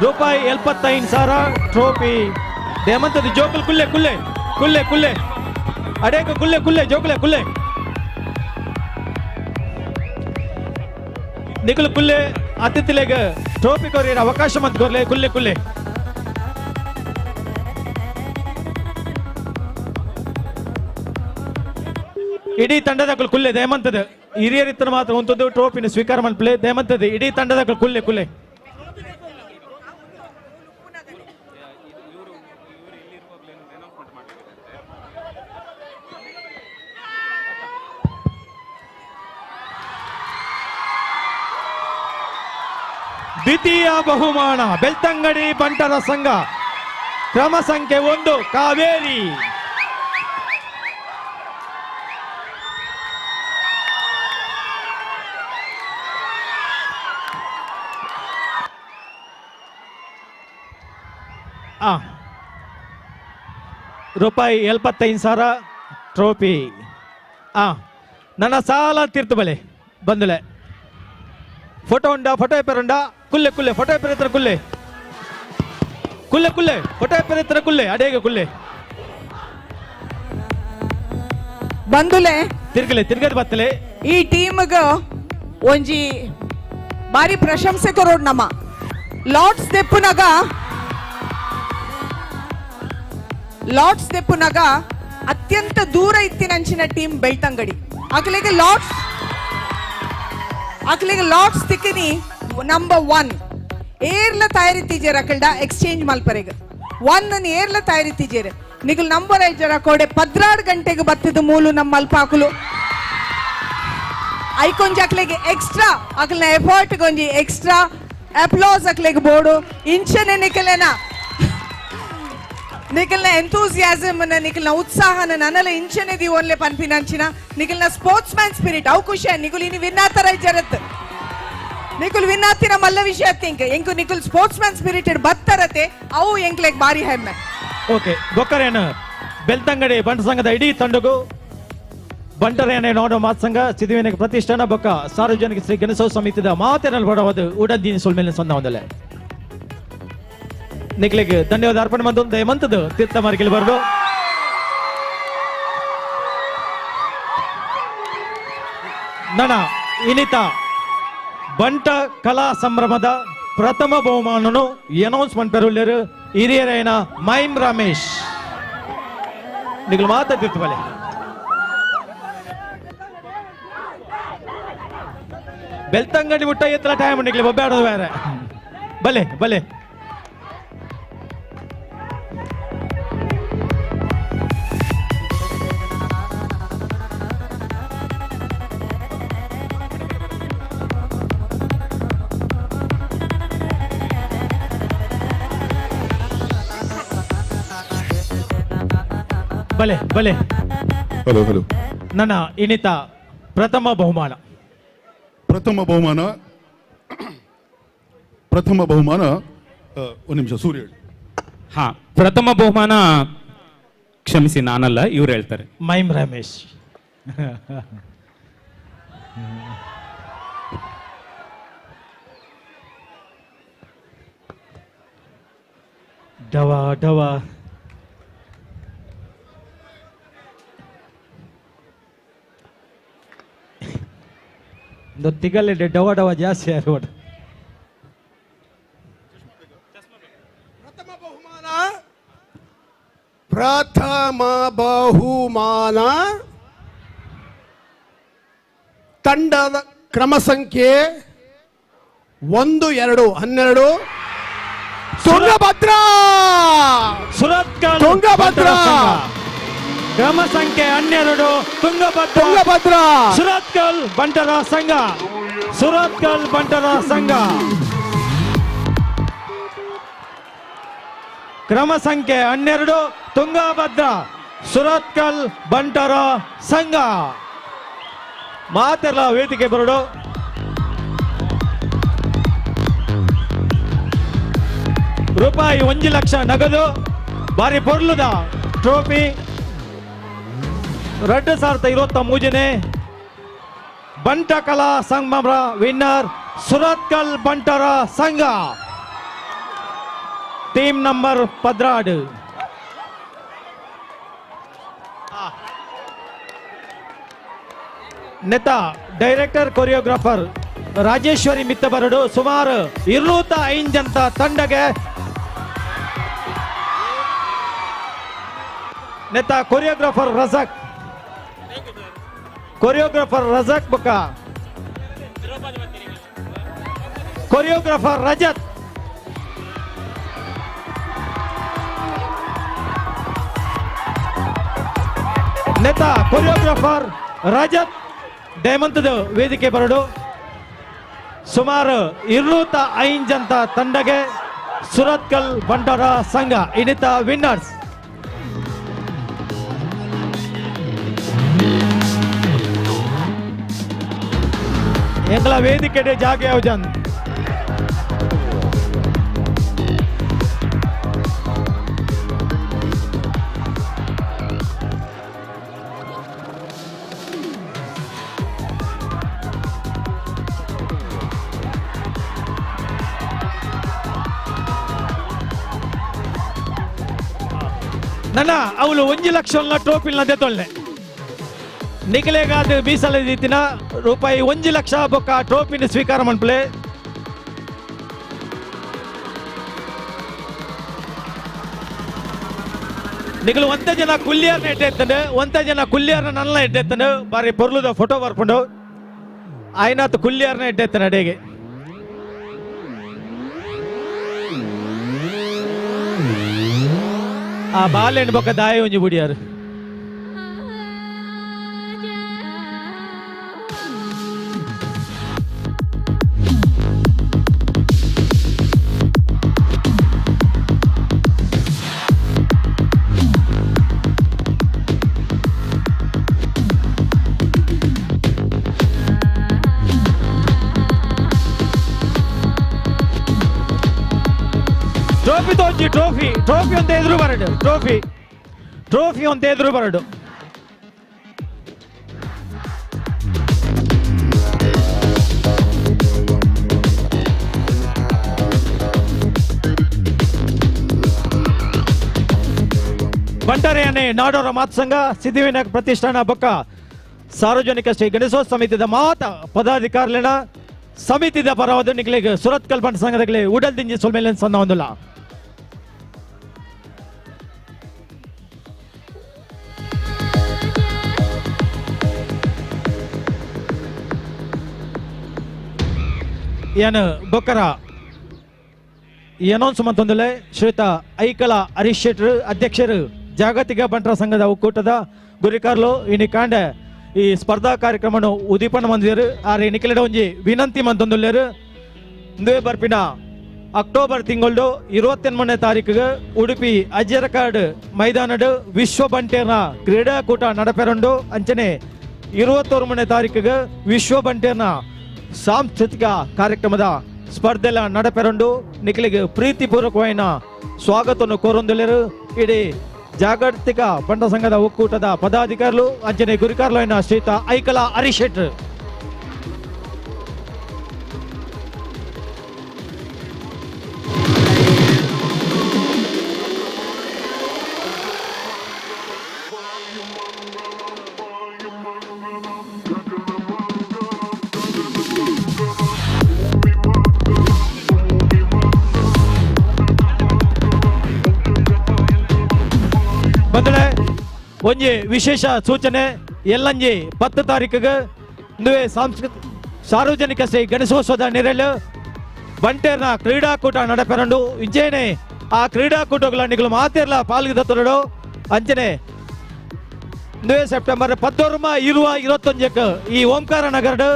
ರೂಪಾಯಿ 75,000 ಟ್ರೋಫಿ. ದೇಮಂತದ ಜೋಕುಲ್ ಕುಲ್ಲೆ ಕುಲ್ಲೆ ಕುಲ್ಲೆ ಕುಲ್ಲೆ ಅಡೇಕ ಕುಲ್ಲೆ ಕುಲ್ಲೆ ಜೋಕುಲೆ ಕುಲ್ಲೆ ನಿಕುಲು ಕುಲ್ಲೆ ಅತಿಥಿಲೆಗ ಟ್ರೋಫಿ ಕೊರಿಯರ್ ಅವಕಾಶ ಮಂತ್ ಕೊರ್ಲೆ ಕುಲ್ಲೆ ಕುಲ್ಲೆ. ಇಡೀ ತಂಡದ ಕುಲ್ಲೆ ದೇಮಂತದ ಹಿರಿಯರಿತ್ತನ ಮಾತ್ರ ಉಂಟದ್ದು ಟ್ರೋಫಿನ ಸ್ವೀಕಾರ ಮನ್ಪ್ಲೆ ದೇಮಂತದ ಇಡೀ ತಂಡದ ಕುಲ್ಲೆ ಕುಲ್ಲೆ. ದ್ವಿತೀಯ ಬಹುಮಾನ ಬೆಳ್ತಂಗಡಿ ಬಂಟರ ಸಂಘ ಕ್ರಮ ಸಂಖ್ಯೆ 1 ಕಾವೇರಿ. ರೂಪಾಯಿ 75,000 ಟ್ರೋಫಿ. ನನ್ನ ಸಾಲ ತೀರ್ತು ಬಲೆ ಬಂದುಲೆ. ಫೋಟೋ ಉಂಡ ಫೋಟೋ ಪೇಪರ್ ಉಂಡ ಕುಲ್ಲೆ ಕುಲ್ಲೆ ಫೋಟೋ ಪೇಪರ್ ಹತ್ರ ಕುಲ್ಲೆ ಕುಲ್ಲೆ ಕುಲ್ಲೆ ಫೋಟೋ ಪೇಪರ್ ಹತ್ರ ಕುಲ್ಲೆ ಅಡೇಗೆ ಕುಲ್ಲೆ ಬಂದುಲೆ ತಿರ್ಗಲೆ ತಿರ್ಗದ ಬತ್ತಲೆ. ಈ ಟೀಮ್ಗ ಒಂಜಿ ಬಾರಿ ಪ್ರಶಂಸೆ ಕೊರೋಡ್ ನಮ್ಮ ಲಾಟ್ಸ್ ದೆಪ್ಪುನಗ ಲಾಟ್ಸ್ ದೆಪ್ಪುನಗ ಅತ್ಯಂತ ದೂರ ಇತ್ತಿನಂಚಿನ ಟೀಮ್ ಬೆಳ್ತಂಗಡಿ. ಅಕಲಿಗೆ ಲಾಟ್ಸ್ ಅಕಲಿಗೆ ಲಾಟ್ಸ್ ತಿಕ್ಕಿನಿ ನಂಬರ್ 1 ಏರ್ಲ ತಯಾರಿತ್ತೀಜೇರ್ ಅಕಲ್ಡ ಎಕ್ಸ್ಚೇಂಜ್ ಮಲ್ಪರೆಗ್ 1 ಏರ್ಲ ತಯಾರಿತ್ತೀಜೇರ್ ನಿಗುಲ್ ನಂಬರ್ ಐಜರ ಕೋಡೆ 14 ಗಂಟೆಗೆ ಬತ್ತಿದ ಮೂಲು ನಮ್ಮ ಮಲ್ಪಾಕುಲು ಐಕೊಂಜಿ ಅಕ್ಲೆಗೆ ಎಕ್ಸ್ಟ್ರಾ ಅಕಲ್ನ ಎಫರ್ಟ್ ಗೊಂಜಿ ಎಕ್ಸ್ಟ್ರಾ ಅಪ್ಲಾಸ್ ಅಕ್ಲೆಗೆ ಬೋರ್ಡು ಇಂಚನೆ ನಿಕಲೆನ ನಿಖಲ್ನ ಎಂಥೂಸಿಯಾಸಮ್ ನಿಖಲ್ನ ಉತ್ಸಾಹನ ನನ್ನಲ ಇಂಚನೆ the ಓನ್ಲೆ ಪನ್ಪಿನಂಚಿನ ನಿಖಲ್ನ ಸ್ಪೋರ್ಟ್ಸ್ ಮ್ಯಾನ್ ಸ್ಪಿರಿಟ್ ಅವು ಖುಷಿ ನಿಗುಲ್ ಇನಿ ವಿನ್ನಾತರ ಜರತ್ ನಿಖುಲ್ ವಿನ್ನಾತಿನ ಮಲ್ಲ ವಿಷಯ ತಿಂಕ್ ಎಂಕು ನಿಖುಲ್ ಸ್ಪೋರ್ಟ್ಸ್ ಮ್ಯಾನ್ ಸ್ಪಿರಿಟ್ ಬತ್ತರತೆ ಅವು ಎಂಕ್ಲೆಗ್ ಬಾರಿ ಹೆಮ್ಮೆ. ಓಕೆ ಗೊಕ್ಕರೇನು ಬೆಳ್ತಂಗಡಿ ಬಂಟ ಸಂಘದ ಇಡೀ ತಂಡಗೂ ಬಂಟರೇನೆ ನೋಡೋ ಮಾತ್ಸಂಘ ಸಿದ್ಧಿವಿನಾಯಕ ಪ್ರತಿಷ್ಠಾನ ಬೊಕ್ಕ ಸಾರ್ವಜನಿಕ ಶ್ರೀ ಗಣೇಶೋತ್ಸವ ಸಮಿತಿದ ಮಾತೆನಲ್ಲಿ ಬಡವಾದ ಉಡಂದಿನ ಸೊಲ್ಮೇಲೆ ಸೊಂದ ಒಂದಲೆ ನಿಕ್ಲಿಗೆ ಧನ್ಯವಾದ ಅರ್ಪಣೆ ಬಂದು ದಯಮಂತದ್ದು ತೀರ್ಥ ಮಾರ್ಗಿಲ್ ಬರದು. ನನ್ನ ಇನಿತ ಬಂಟ ಕಲಾ ಸಂಭ್ರಮದ ಪ್ರಥಮ ಬಹುಮಾನನು ಅನೌನ್ಸ್ಮೆಂಟ್ ಪೆರುಳ್ಳರು ಹಿರಿಯರೇನ ಮೈಮ್ ರಮೇಶ್ ನಿಗಲು ಮಾತಾಡ್ತಿತ್ತು ಬಲೆ. ಬೆಳ್ತಂಗಡಿ ಮುಟ್ಟ ಎತ್ತಲ ಟೈಮ್ ನಿಗ್ಲಿ ಒಬ್ಬಾಡೋದು ಬೇರೆ ಬಲೆ ಬಲೆ. ಬಲೆ ಬಲೆ. Hello hello. ನನ್ನ ಇನಿತ ಪ್ರಥಮ ಬಹುಮಾನ. ಪ್ರಥಮ ಬಹುಮಾನ, ಪ್ರಥಮ ಬಹುಮಾನ ಒಂದು ನಿಮಿಷ ಸೂರ್ಯ ಹೇಳಿ. ಹಾ, ಪ್ರಥಮ ಬಹುಮಾನ ಕ್ಷಮಿಸಿ ನಾನಲ್ಲ, ಇವ್ರು ಹೇಳ್ತಾರೆ. ಮೈಮ್ ರಮೇಶ್. ಡವ ಡವ. ತಿಗಲ್ಲಿ ಡವ ಡವ ಜಾಸ್ತಿ ಯಾರು. ಪ್ರಥಮ ಬಹುಮಾನ ತಂಡದ ಕ್ರಮ ಸಂಖ್ಯೆ 1 2 12 ತುಂಗಭದ್ರ. ಸುರತ್ಕಲ್ ತುಂಗಭದ್ರ. ಕ್ರಮ ಸಂಖ್ಯೆ 12 ತುಂಗಭದ್ರ. ತುಂಗಭದ್ರ ಸುರತ್ಕಲ್ ಬಂಟರ ಸಂಘ. ಸುರತ್ಕಲ್ ಬಂಟರ ಸಂಘ. ಕ್ರಮ ಸಂಖ್ಯೆ 12 ತುಂಗಭದ್ರ ಸುರತ್ಕಲ್ ಬಂಟರ ಸಂಘ. ಮಾತೆಲ್ಲ ವೇದಿಕೆ ಬರಡು. ರೂಪಾಯಿ 1 ಲಕ್ಷ ನಗದು, ಬಾರಿ ಪೊರ್ಲುದ ಟ್ರೋಫಿ. 2023 ಬಂಟ ಕಲಾ ಸಂಗಮ ವಿನ್ನರ್ ಸುರತ್ಕಲ್ ಬಂಟರ ಸಂಘ, ಟೀಮ್ ನಂಬರ್ 12. ನೆತ ಡೈರೆಕ್ಟರ್ ಕೊರಿಯೋಗ್ರಾಫರ್ ರಾಜೇಶ್ವರಿ ಮಿತ್ತಬರಡು. ಸುಮಾರು 205 ಜನ ತಂಡಗೆ ನೆತ ಕೊರಿಯೋಗ್ರಾಫರ್ ರಜಾಕ್, ಕೊರಿಯೋಗ್ರಾಫರ್ ರಜಾಕ್ ಬೊಕ್ಕ ಕೊರಿಯೋಗ್ರಾಫರ್ ರಜತ್. ನೆತ ಕೊರಿಯೋಗ್ರಾಫರ್ ರಜತ್ ಡೈಮಂತದ ವೇದಿಕೆ ಬರಡು. ಸುಮಾರು 205 ಜನ ತಂಡಗೆ ಸುರತ್ಕಲ್ ಬಂಟರ ಸಂಘ ಇನ್ನಿತ ವಿನ್ನರ್ಸ್. ಎಂಗ್ಲ ವೇದಿಕೆ ಜಾಗ ಯಾವ್ಜನ್. ನನ್ನ ಅವಳು 1 ಲಕ್ಷ ಟ್ರೋಫಿಲ್ನ ದೆತೊಲ್ಲೆ ನಿಖಲೇಗಾದ ಮೀಸಲಿನ ರೂಪಾಯಿ 1 ಲಕ್ಷ ಬೊಕ್ಕ ಟ್ರೋಫಿನ ಸ್ವೀಕಾರ ಮನ್ಪುಲೆ. ನಿಗಲು ಒಂತ ಜನ ಕುಲ್ಲಿಯಾರ್ನ ಎಡ್ಡೆತ್ತಂಡು, ಒಂತ ಜನ ಕುಲ್ಲಿಯಾರ್ನ ನನ್ನ ಎಡ್ಡೆತ್ತಂಡು. ಬಾರಿ ಪೊರ್ಲುದ ಫೋಟೋ ಬರ್ಪುಂಡು. ಆಯ್ನಾತ್ ಕುಲ್ಲಿಯಾರ್ನ ಎಡ್ಡೆತ್ತನ ಅಡೆಗೆ. ಆ ಬಾಲೆಂಡ್ ಬೊಕ್ಕ ದಾಯ ಒಂಜಿ ಬುಡಿಯಾರು. ಟ್ರೋಫಿ ತೋಜಿ, ಟ್ರೋಫಿ ಟ್ರೋಫಿ ಅಂತ ಎದುರು ಬರಡು. ಟ್ರೋಫಿ ಟ್ರೋಫಿ ಅಂತ ಎದುರು ಬರಡು. ಬಂಟರೆಯನ್ನೇ ನಾಡೋರ ಮಾತುಸಂಘ ಸಿದ್ಧಿವಿನಾಯಕ ಪ್ರತಿಷ್ಠಾನ ಬೊಕ್ಕ ಸಾರ್ವಜನಿಕ ಶ್ರೀ ಗಣೇಶೋತ್ಸವ ಸಮಿತಿದ ಮಾತ ಪದಾಧಿಕಾರಿನ ಸಮಿತಿದ ಪರವಾದ ನಿಕ್ಲೆಗ್ ಸುರತ್ಕಲ್ ಬಂಟ ಸಂಘದಗ್ಲೆ ಉಡಲ್ ದಿಂಜಿ ಸೊಲ್ಮೇಲೆ ಸನ್ನ ಒಂದುಲ್ಲ. ಏನು ಬೊಕ್ಕರ ಅನೌನ್ಸ್ ಮಂತೊಂದುಲೆ ಶ್ರೀತ ಐಕಳ ಹರೀಶ್ ಶೆಟ್ರು ಅಧ್ಯಕ್ಷರು ಜಾಗತಿಕ ಬಂಟರ ಸಂಘದ ಒಕ್ಕೂಟದ ಗುರಿಕಾರ್ಲು ಇನಿ ಕಾಂಡೆ ಈ ಸ್ಪರ್ಧಾ ಕಾರ್ಯಕ್ರಮನು ಉದೀಪನ ಮಂದಿರು. ಆರೆ ನಿಖಿಲಡ ಒಂಜಿ ವಿನಂತಿ ಮಂತೊಂದುಲ್ಲೇರು. ಇಂದುವೆ ಬರ್ಪಿನ ಅಕ್ಟೋಬರ್ ತಿಂಗಳು 28ನೇ ತಾರೀಕಿಗೆ ಉಡುಪಿ ಅಜ್ಜರಕಾಡು ಮೈದಾನಡು ವಿಶ್ವ ಬಂಟೇರ್ನ ಕ್ರೀಡಾಕೂಟ ನಡಪೆರಂಡು. ಅಂಚನೆ 21ನೇ ತಾರೀಕಿಗೆ ವಿಶ್ವ ಬಂಟೇರ್ನ ಸಾಂಸ್ಕೃತಿಕ ಕಾರ್ಯಕ್ರಮದ ಸ್ಪರ್ಧೆಲ ನಡಪೆರಂಡು. ನಿಖಲಿಗೆ ಪ್ರೀತಿಪೂರ್ವಕವಾದ ಸ್ವಾಗತವನ್ನು ಕೋರೊಂದುಲ್ಲೆರು. ಇಡೀ ಜಾಗತಿಕ ಬಂಟ ಸಂಘದ ಒಕ್ಕೂಟದ ಪದಾಧಿಕಾರಿಗಳು ಅಂಚನೆ ಗುರಿಕಾರ್ಲೈನ ಶ್ರೀತ ಐಕಲಾ ಹರಿಶೆಟ್ರು. ಬಂದಳೆ ಒಂಜಿ ವಿಶೇಷ ಸೂಚನೆ, ಎಲ್ಲಂಜಿ 10 ತಾರೀಕಿಗೆ ಇಂದುವೆ ಸಾಂಸ್ಕೃತಿಕ ಸಾರ್ವಜನಿಕ ಶ್ರೀ ಗಣೇಶೋತ್ಸವದ ನೆರಳು ಬಂಟೇರ್ನ ಕ್ರೀಡಾಕೂಟ ನಡಪೆರಂಡು. ಇಂಚೇನೆ ಆ ಕ್ರೀಡಾಕೂಟಗಳ ನಿಗಳು ಮಾತೆರ್ಲ ಪಾಲ್ಗಿದತ್ತರಡು. ಅಂಚನೆ ಇಂದುವೆ ಸೆಪ್ಟೆಂಬರ್ 19, 20, 21 ಈ ಓಂಕಾರ ನಗರದ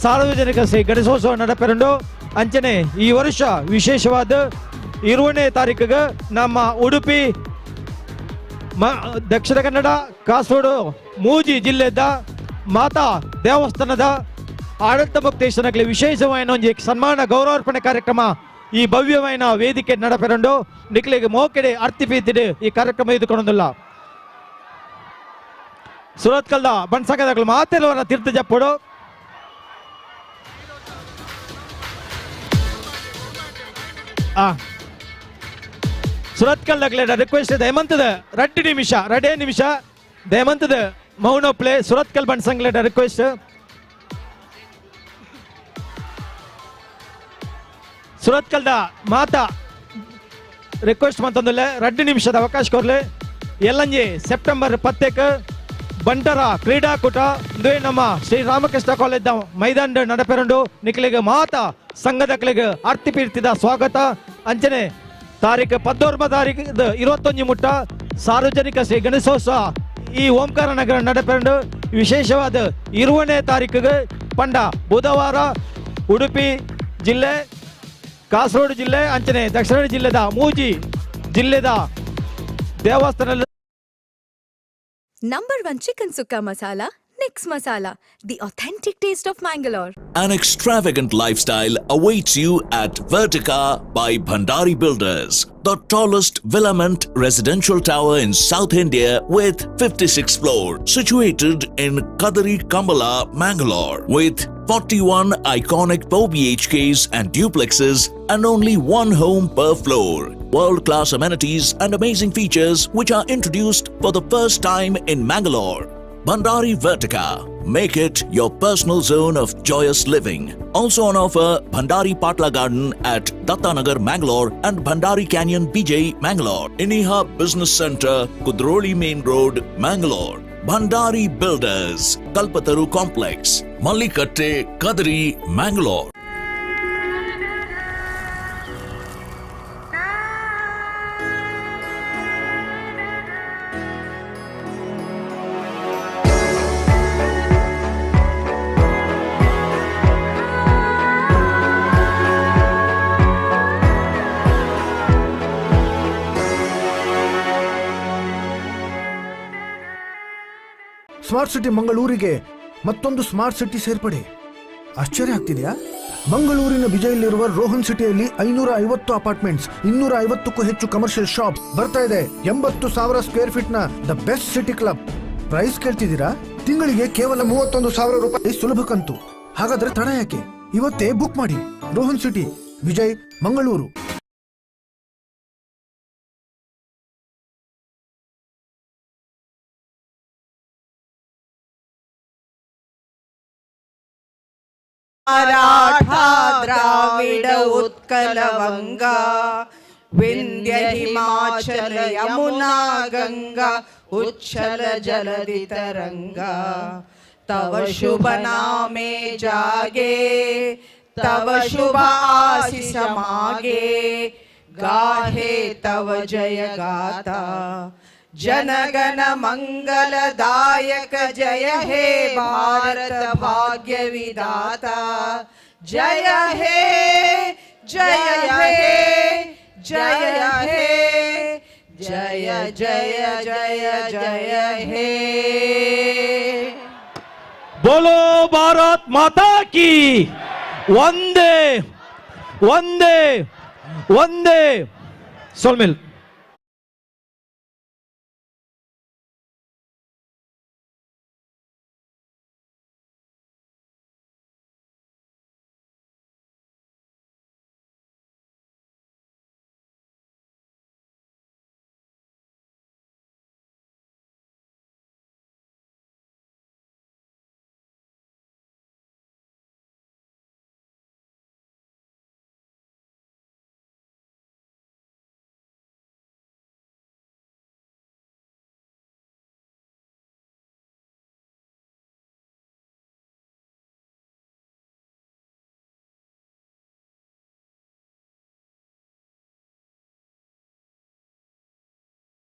ಸಾರ್ವಜನಿಕ ಶ್ರೀ ಗಣೇಶೋತ್ಸವ ನಡಪೆರಂಡು. ಅಂಚನೆ ಈ ವರ್ಷ ವಿಶೇಷವಾದ 20ನೇ ತಾರೀಕಿಗೆ ನಮ್ಮ ಉಡುಪಿ ದಕ್ಷಿಣ ಕನ್ನಡ ಕಾಸರಗೋಡು ಮೂಜಿ ಜಿಲ್ಲೆದ ಮಾತಾ ದೇವಸ್ಥಾನದ ಆಡಳಿತ ಮುಕ್ತೇಶ್ವರಕ್ಕೆ ವಿಶೇಷವಾದ ಒಂಜಿ ಸನ್ಮಾನ ಗೌರವಾರ್ಪಣೆ ಕಾರ್ಯಕ್ರಮ ಈ ಭವ್ಯವಾದ ವೇದಿಕೆ ನಡಪೆರಂಡು. ನಿಕ್ಲೆಗೆ ಮೋಕೆಡೆ ಅರ್ತಿಪೀತಿಡು ಈ ಕಾರ್ಯಕ್ರಮ ಇದ್ದುಕೊಂಡಲ್ಲ. ಸುರತ್ಕಲ್ದ ಬಣ್ಸಕದಗಳು ಮಾತೆಲ್ಲವರ ತೀರ್ಥ ಜಪ್ಪಡು. ಸುರತ್ಕಲ್ ರಿಕ್ವೆಸ್ಟ್ ದಯಮಂತದ 2 ನಿಮಿಷ 2 ನಿಮಿಷ ದಯಮಂತದ ಮೌನ ಪ್ಲೇ ಸುರತ್ಕಲ್ ಬಣ್ಸಂಗ್ಲೆಡ ರಿಕ್ವೆಸ್ಟ್. ಸುರತ್ಕಲ್ದ ಮಾತಾ ರಿಕ್ವೆಸ್ಟ್ ಮಂತಂದುಲ್ಲೆ 2 ನಿಮಿಷದ ಅವಕಾಶ ಕೊರ್ಲೆ. ಎಲ್ಲಂಜಿ ಸೆಪ್ಟೆಂಬರ್ 10 ಬಂಟರ ಕ್ರೀಡಾಕೂಟ ಇಂದುವೆ ನಮ್ಮ ಶ್ರೀ ರಾಮಕೃಷ್ಣ ಕಾಲೇಜ್ ಮೈದಾನ ನಡಪೆರಂಡು. ನಿಕ್ಲೆಗೆ ಮಾತಾ ಸಂಘದಕ್ಲೆಗೆ ಅರ್ತಿಪೀರ್ತಿದ ಸ್ವಾಗತ. ಅಂಚನೆ ತಾರೀಕು 19 ತಾರೀಕು 21 ಮುಟ್ಟ ಸಾರ್ವಜನಿಕ ಶ್ರೀ ಗಣೇಶೋತ್ಸವ ಈ ಓಂಕಾರ ನಗರ ನಡಪೆರಂಡು. ವಿಶೇಷವಾದ 20ನೇ ತಾರೀಕಿಗೆ ಪಂಡ ಬುಧವಾರ ಉಡುಪಿ ಜಿಲ್ಲೆ ಕಾಸರಗೋಡು ಜಿಲ್ಲೆ ಅಂಚನೆ ದಕ್ಷಿಣ ಜಿಲ್ಲೆದ ಮೂಜಿ ಜಿಲ್ಲೆದ ದೇವಸ್ಥಾನ. Number 1 chicken sukka masala, Nix Masala, the authentic taste of Mangalore. An extravagant lifestyle awaits you at Vertica by Bhandari Builders, the tallest villament residential tower in South India with 56 floors, situated in Kadari Kambala, Mangalore, with 41 iconic 4 BHKs and duplexes and only one home per floor. World-class amenities and amazing features which are introduced for the first time in Mangalore. Bhandari Vertica. Make it your personal zone of joyous living. Also on offer, Bhandari Patla Garden at Dattanagar, Mangalore and Bhandari Canyon, BJ, Mangalore. Iniha Business Center, Kudroli Main Road, Mangalore. Bhandari Builders, Kalpataru Complex, Mallikatte, Kadri, Mangalore. Smart city ಮಂಗಳೂರಿಗೆ ಮತ್ತೊಂದು smart city ಸೇರ್ಪಡೆ. ಆಶ್ಚರ್ಯ ಆಗ್ತಿದೆಯಾ? ಮಂಗಳೂರಿನ ಬಿಜೈಲಿರುವ ರೋಹನ್ ಸಿಟಿಯಲ್ಲಿ 550 apartments, 250ಕ್ಕೂ ಹೆಚ್ಚು commercial shop ಬರ್ತಾ ಇದೆ. 80,000 square feet ನ the best city club. Price ಕೇಳ್ತಿದ್ದೀರಾ? ತಿಂಗಳಿಗೆ ಕೇವಲ 31,000 ರೂಪಾಯಿ ಸುಲಭ ಕಂತು. ಹಾಗಾದ್ರೆ ತಡ ಯಾಕೆ? ಇವತ್ತೇ ಬುಕ್ ಮಾಡಿ. ರೋಹನ್ ಸಿಟಿ, ವಿಜಯ್, ಮಂಗಳೂರು. ಮರಾಠಾ ದ್ರಾವಿಡ ಉತ್ಕಲ ವಂಗ ವಿಂಧ್ಯ ಹಿಮಾಚಲ ಯಮುನಾ ಗಂಗಾ ಉಚ್ಛಲ ಜಲಧಿ ತರಂಗ ತವ ಶುಭ ನಾಮೇ ಜಾಗೆ ತವ ಶುಭ ಆಶೀಷ ಮಾಗೆ ಗಾಹೆ ತವ ಜಯ ಗಾತಾ ಜನಗಣ ಮಂಗಲದಾಯಕ ಜಯ ಹೇ ಭಾರತ ಭಾಗ್ಯ ವಿಧಾತ ಜಯ ಹೇ ಜಯ ಹೇ. ಜಯ ಜಯ ಜಯ ಜಯ ಹೇ. ಬೋಲೋ ಭಾರತ್ ಮಾತಾ ಕಿ. ಒಂದೇ, ಒಂದೇ, ಒಂದೇ. ಸೊಲ್ಮೆಲ್.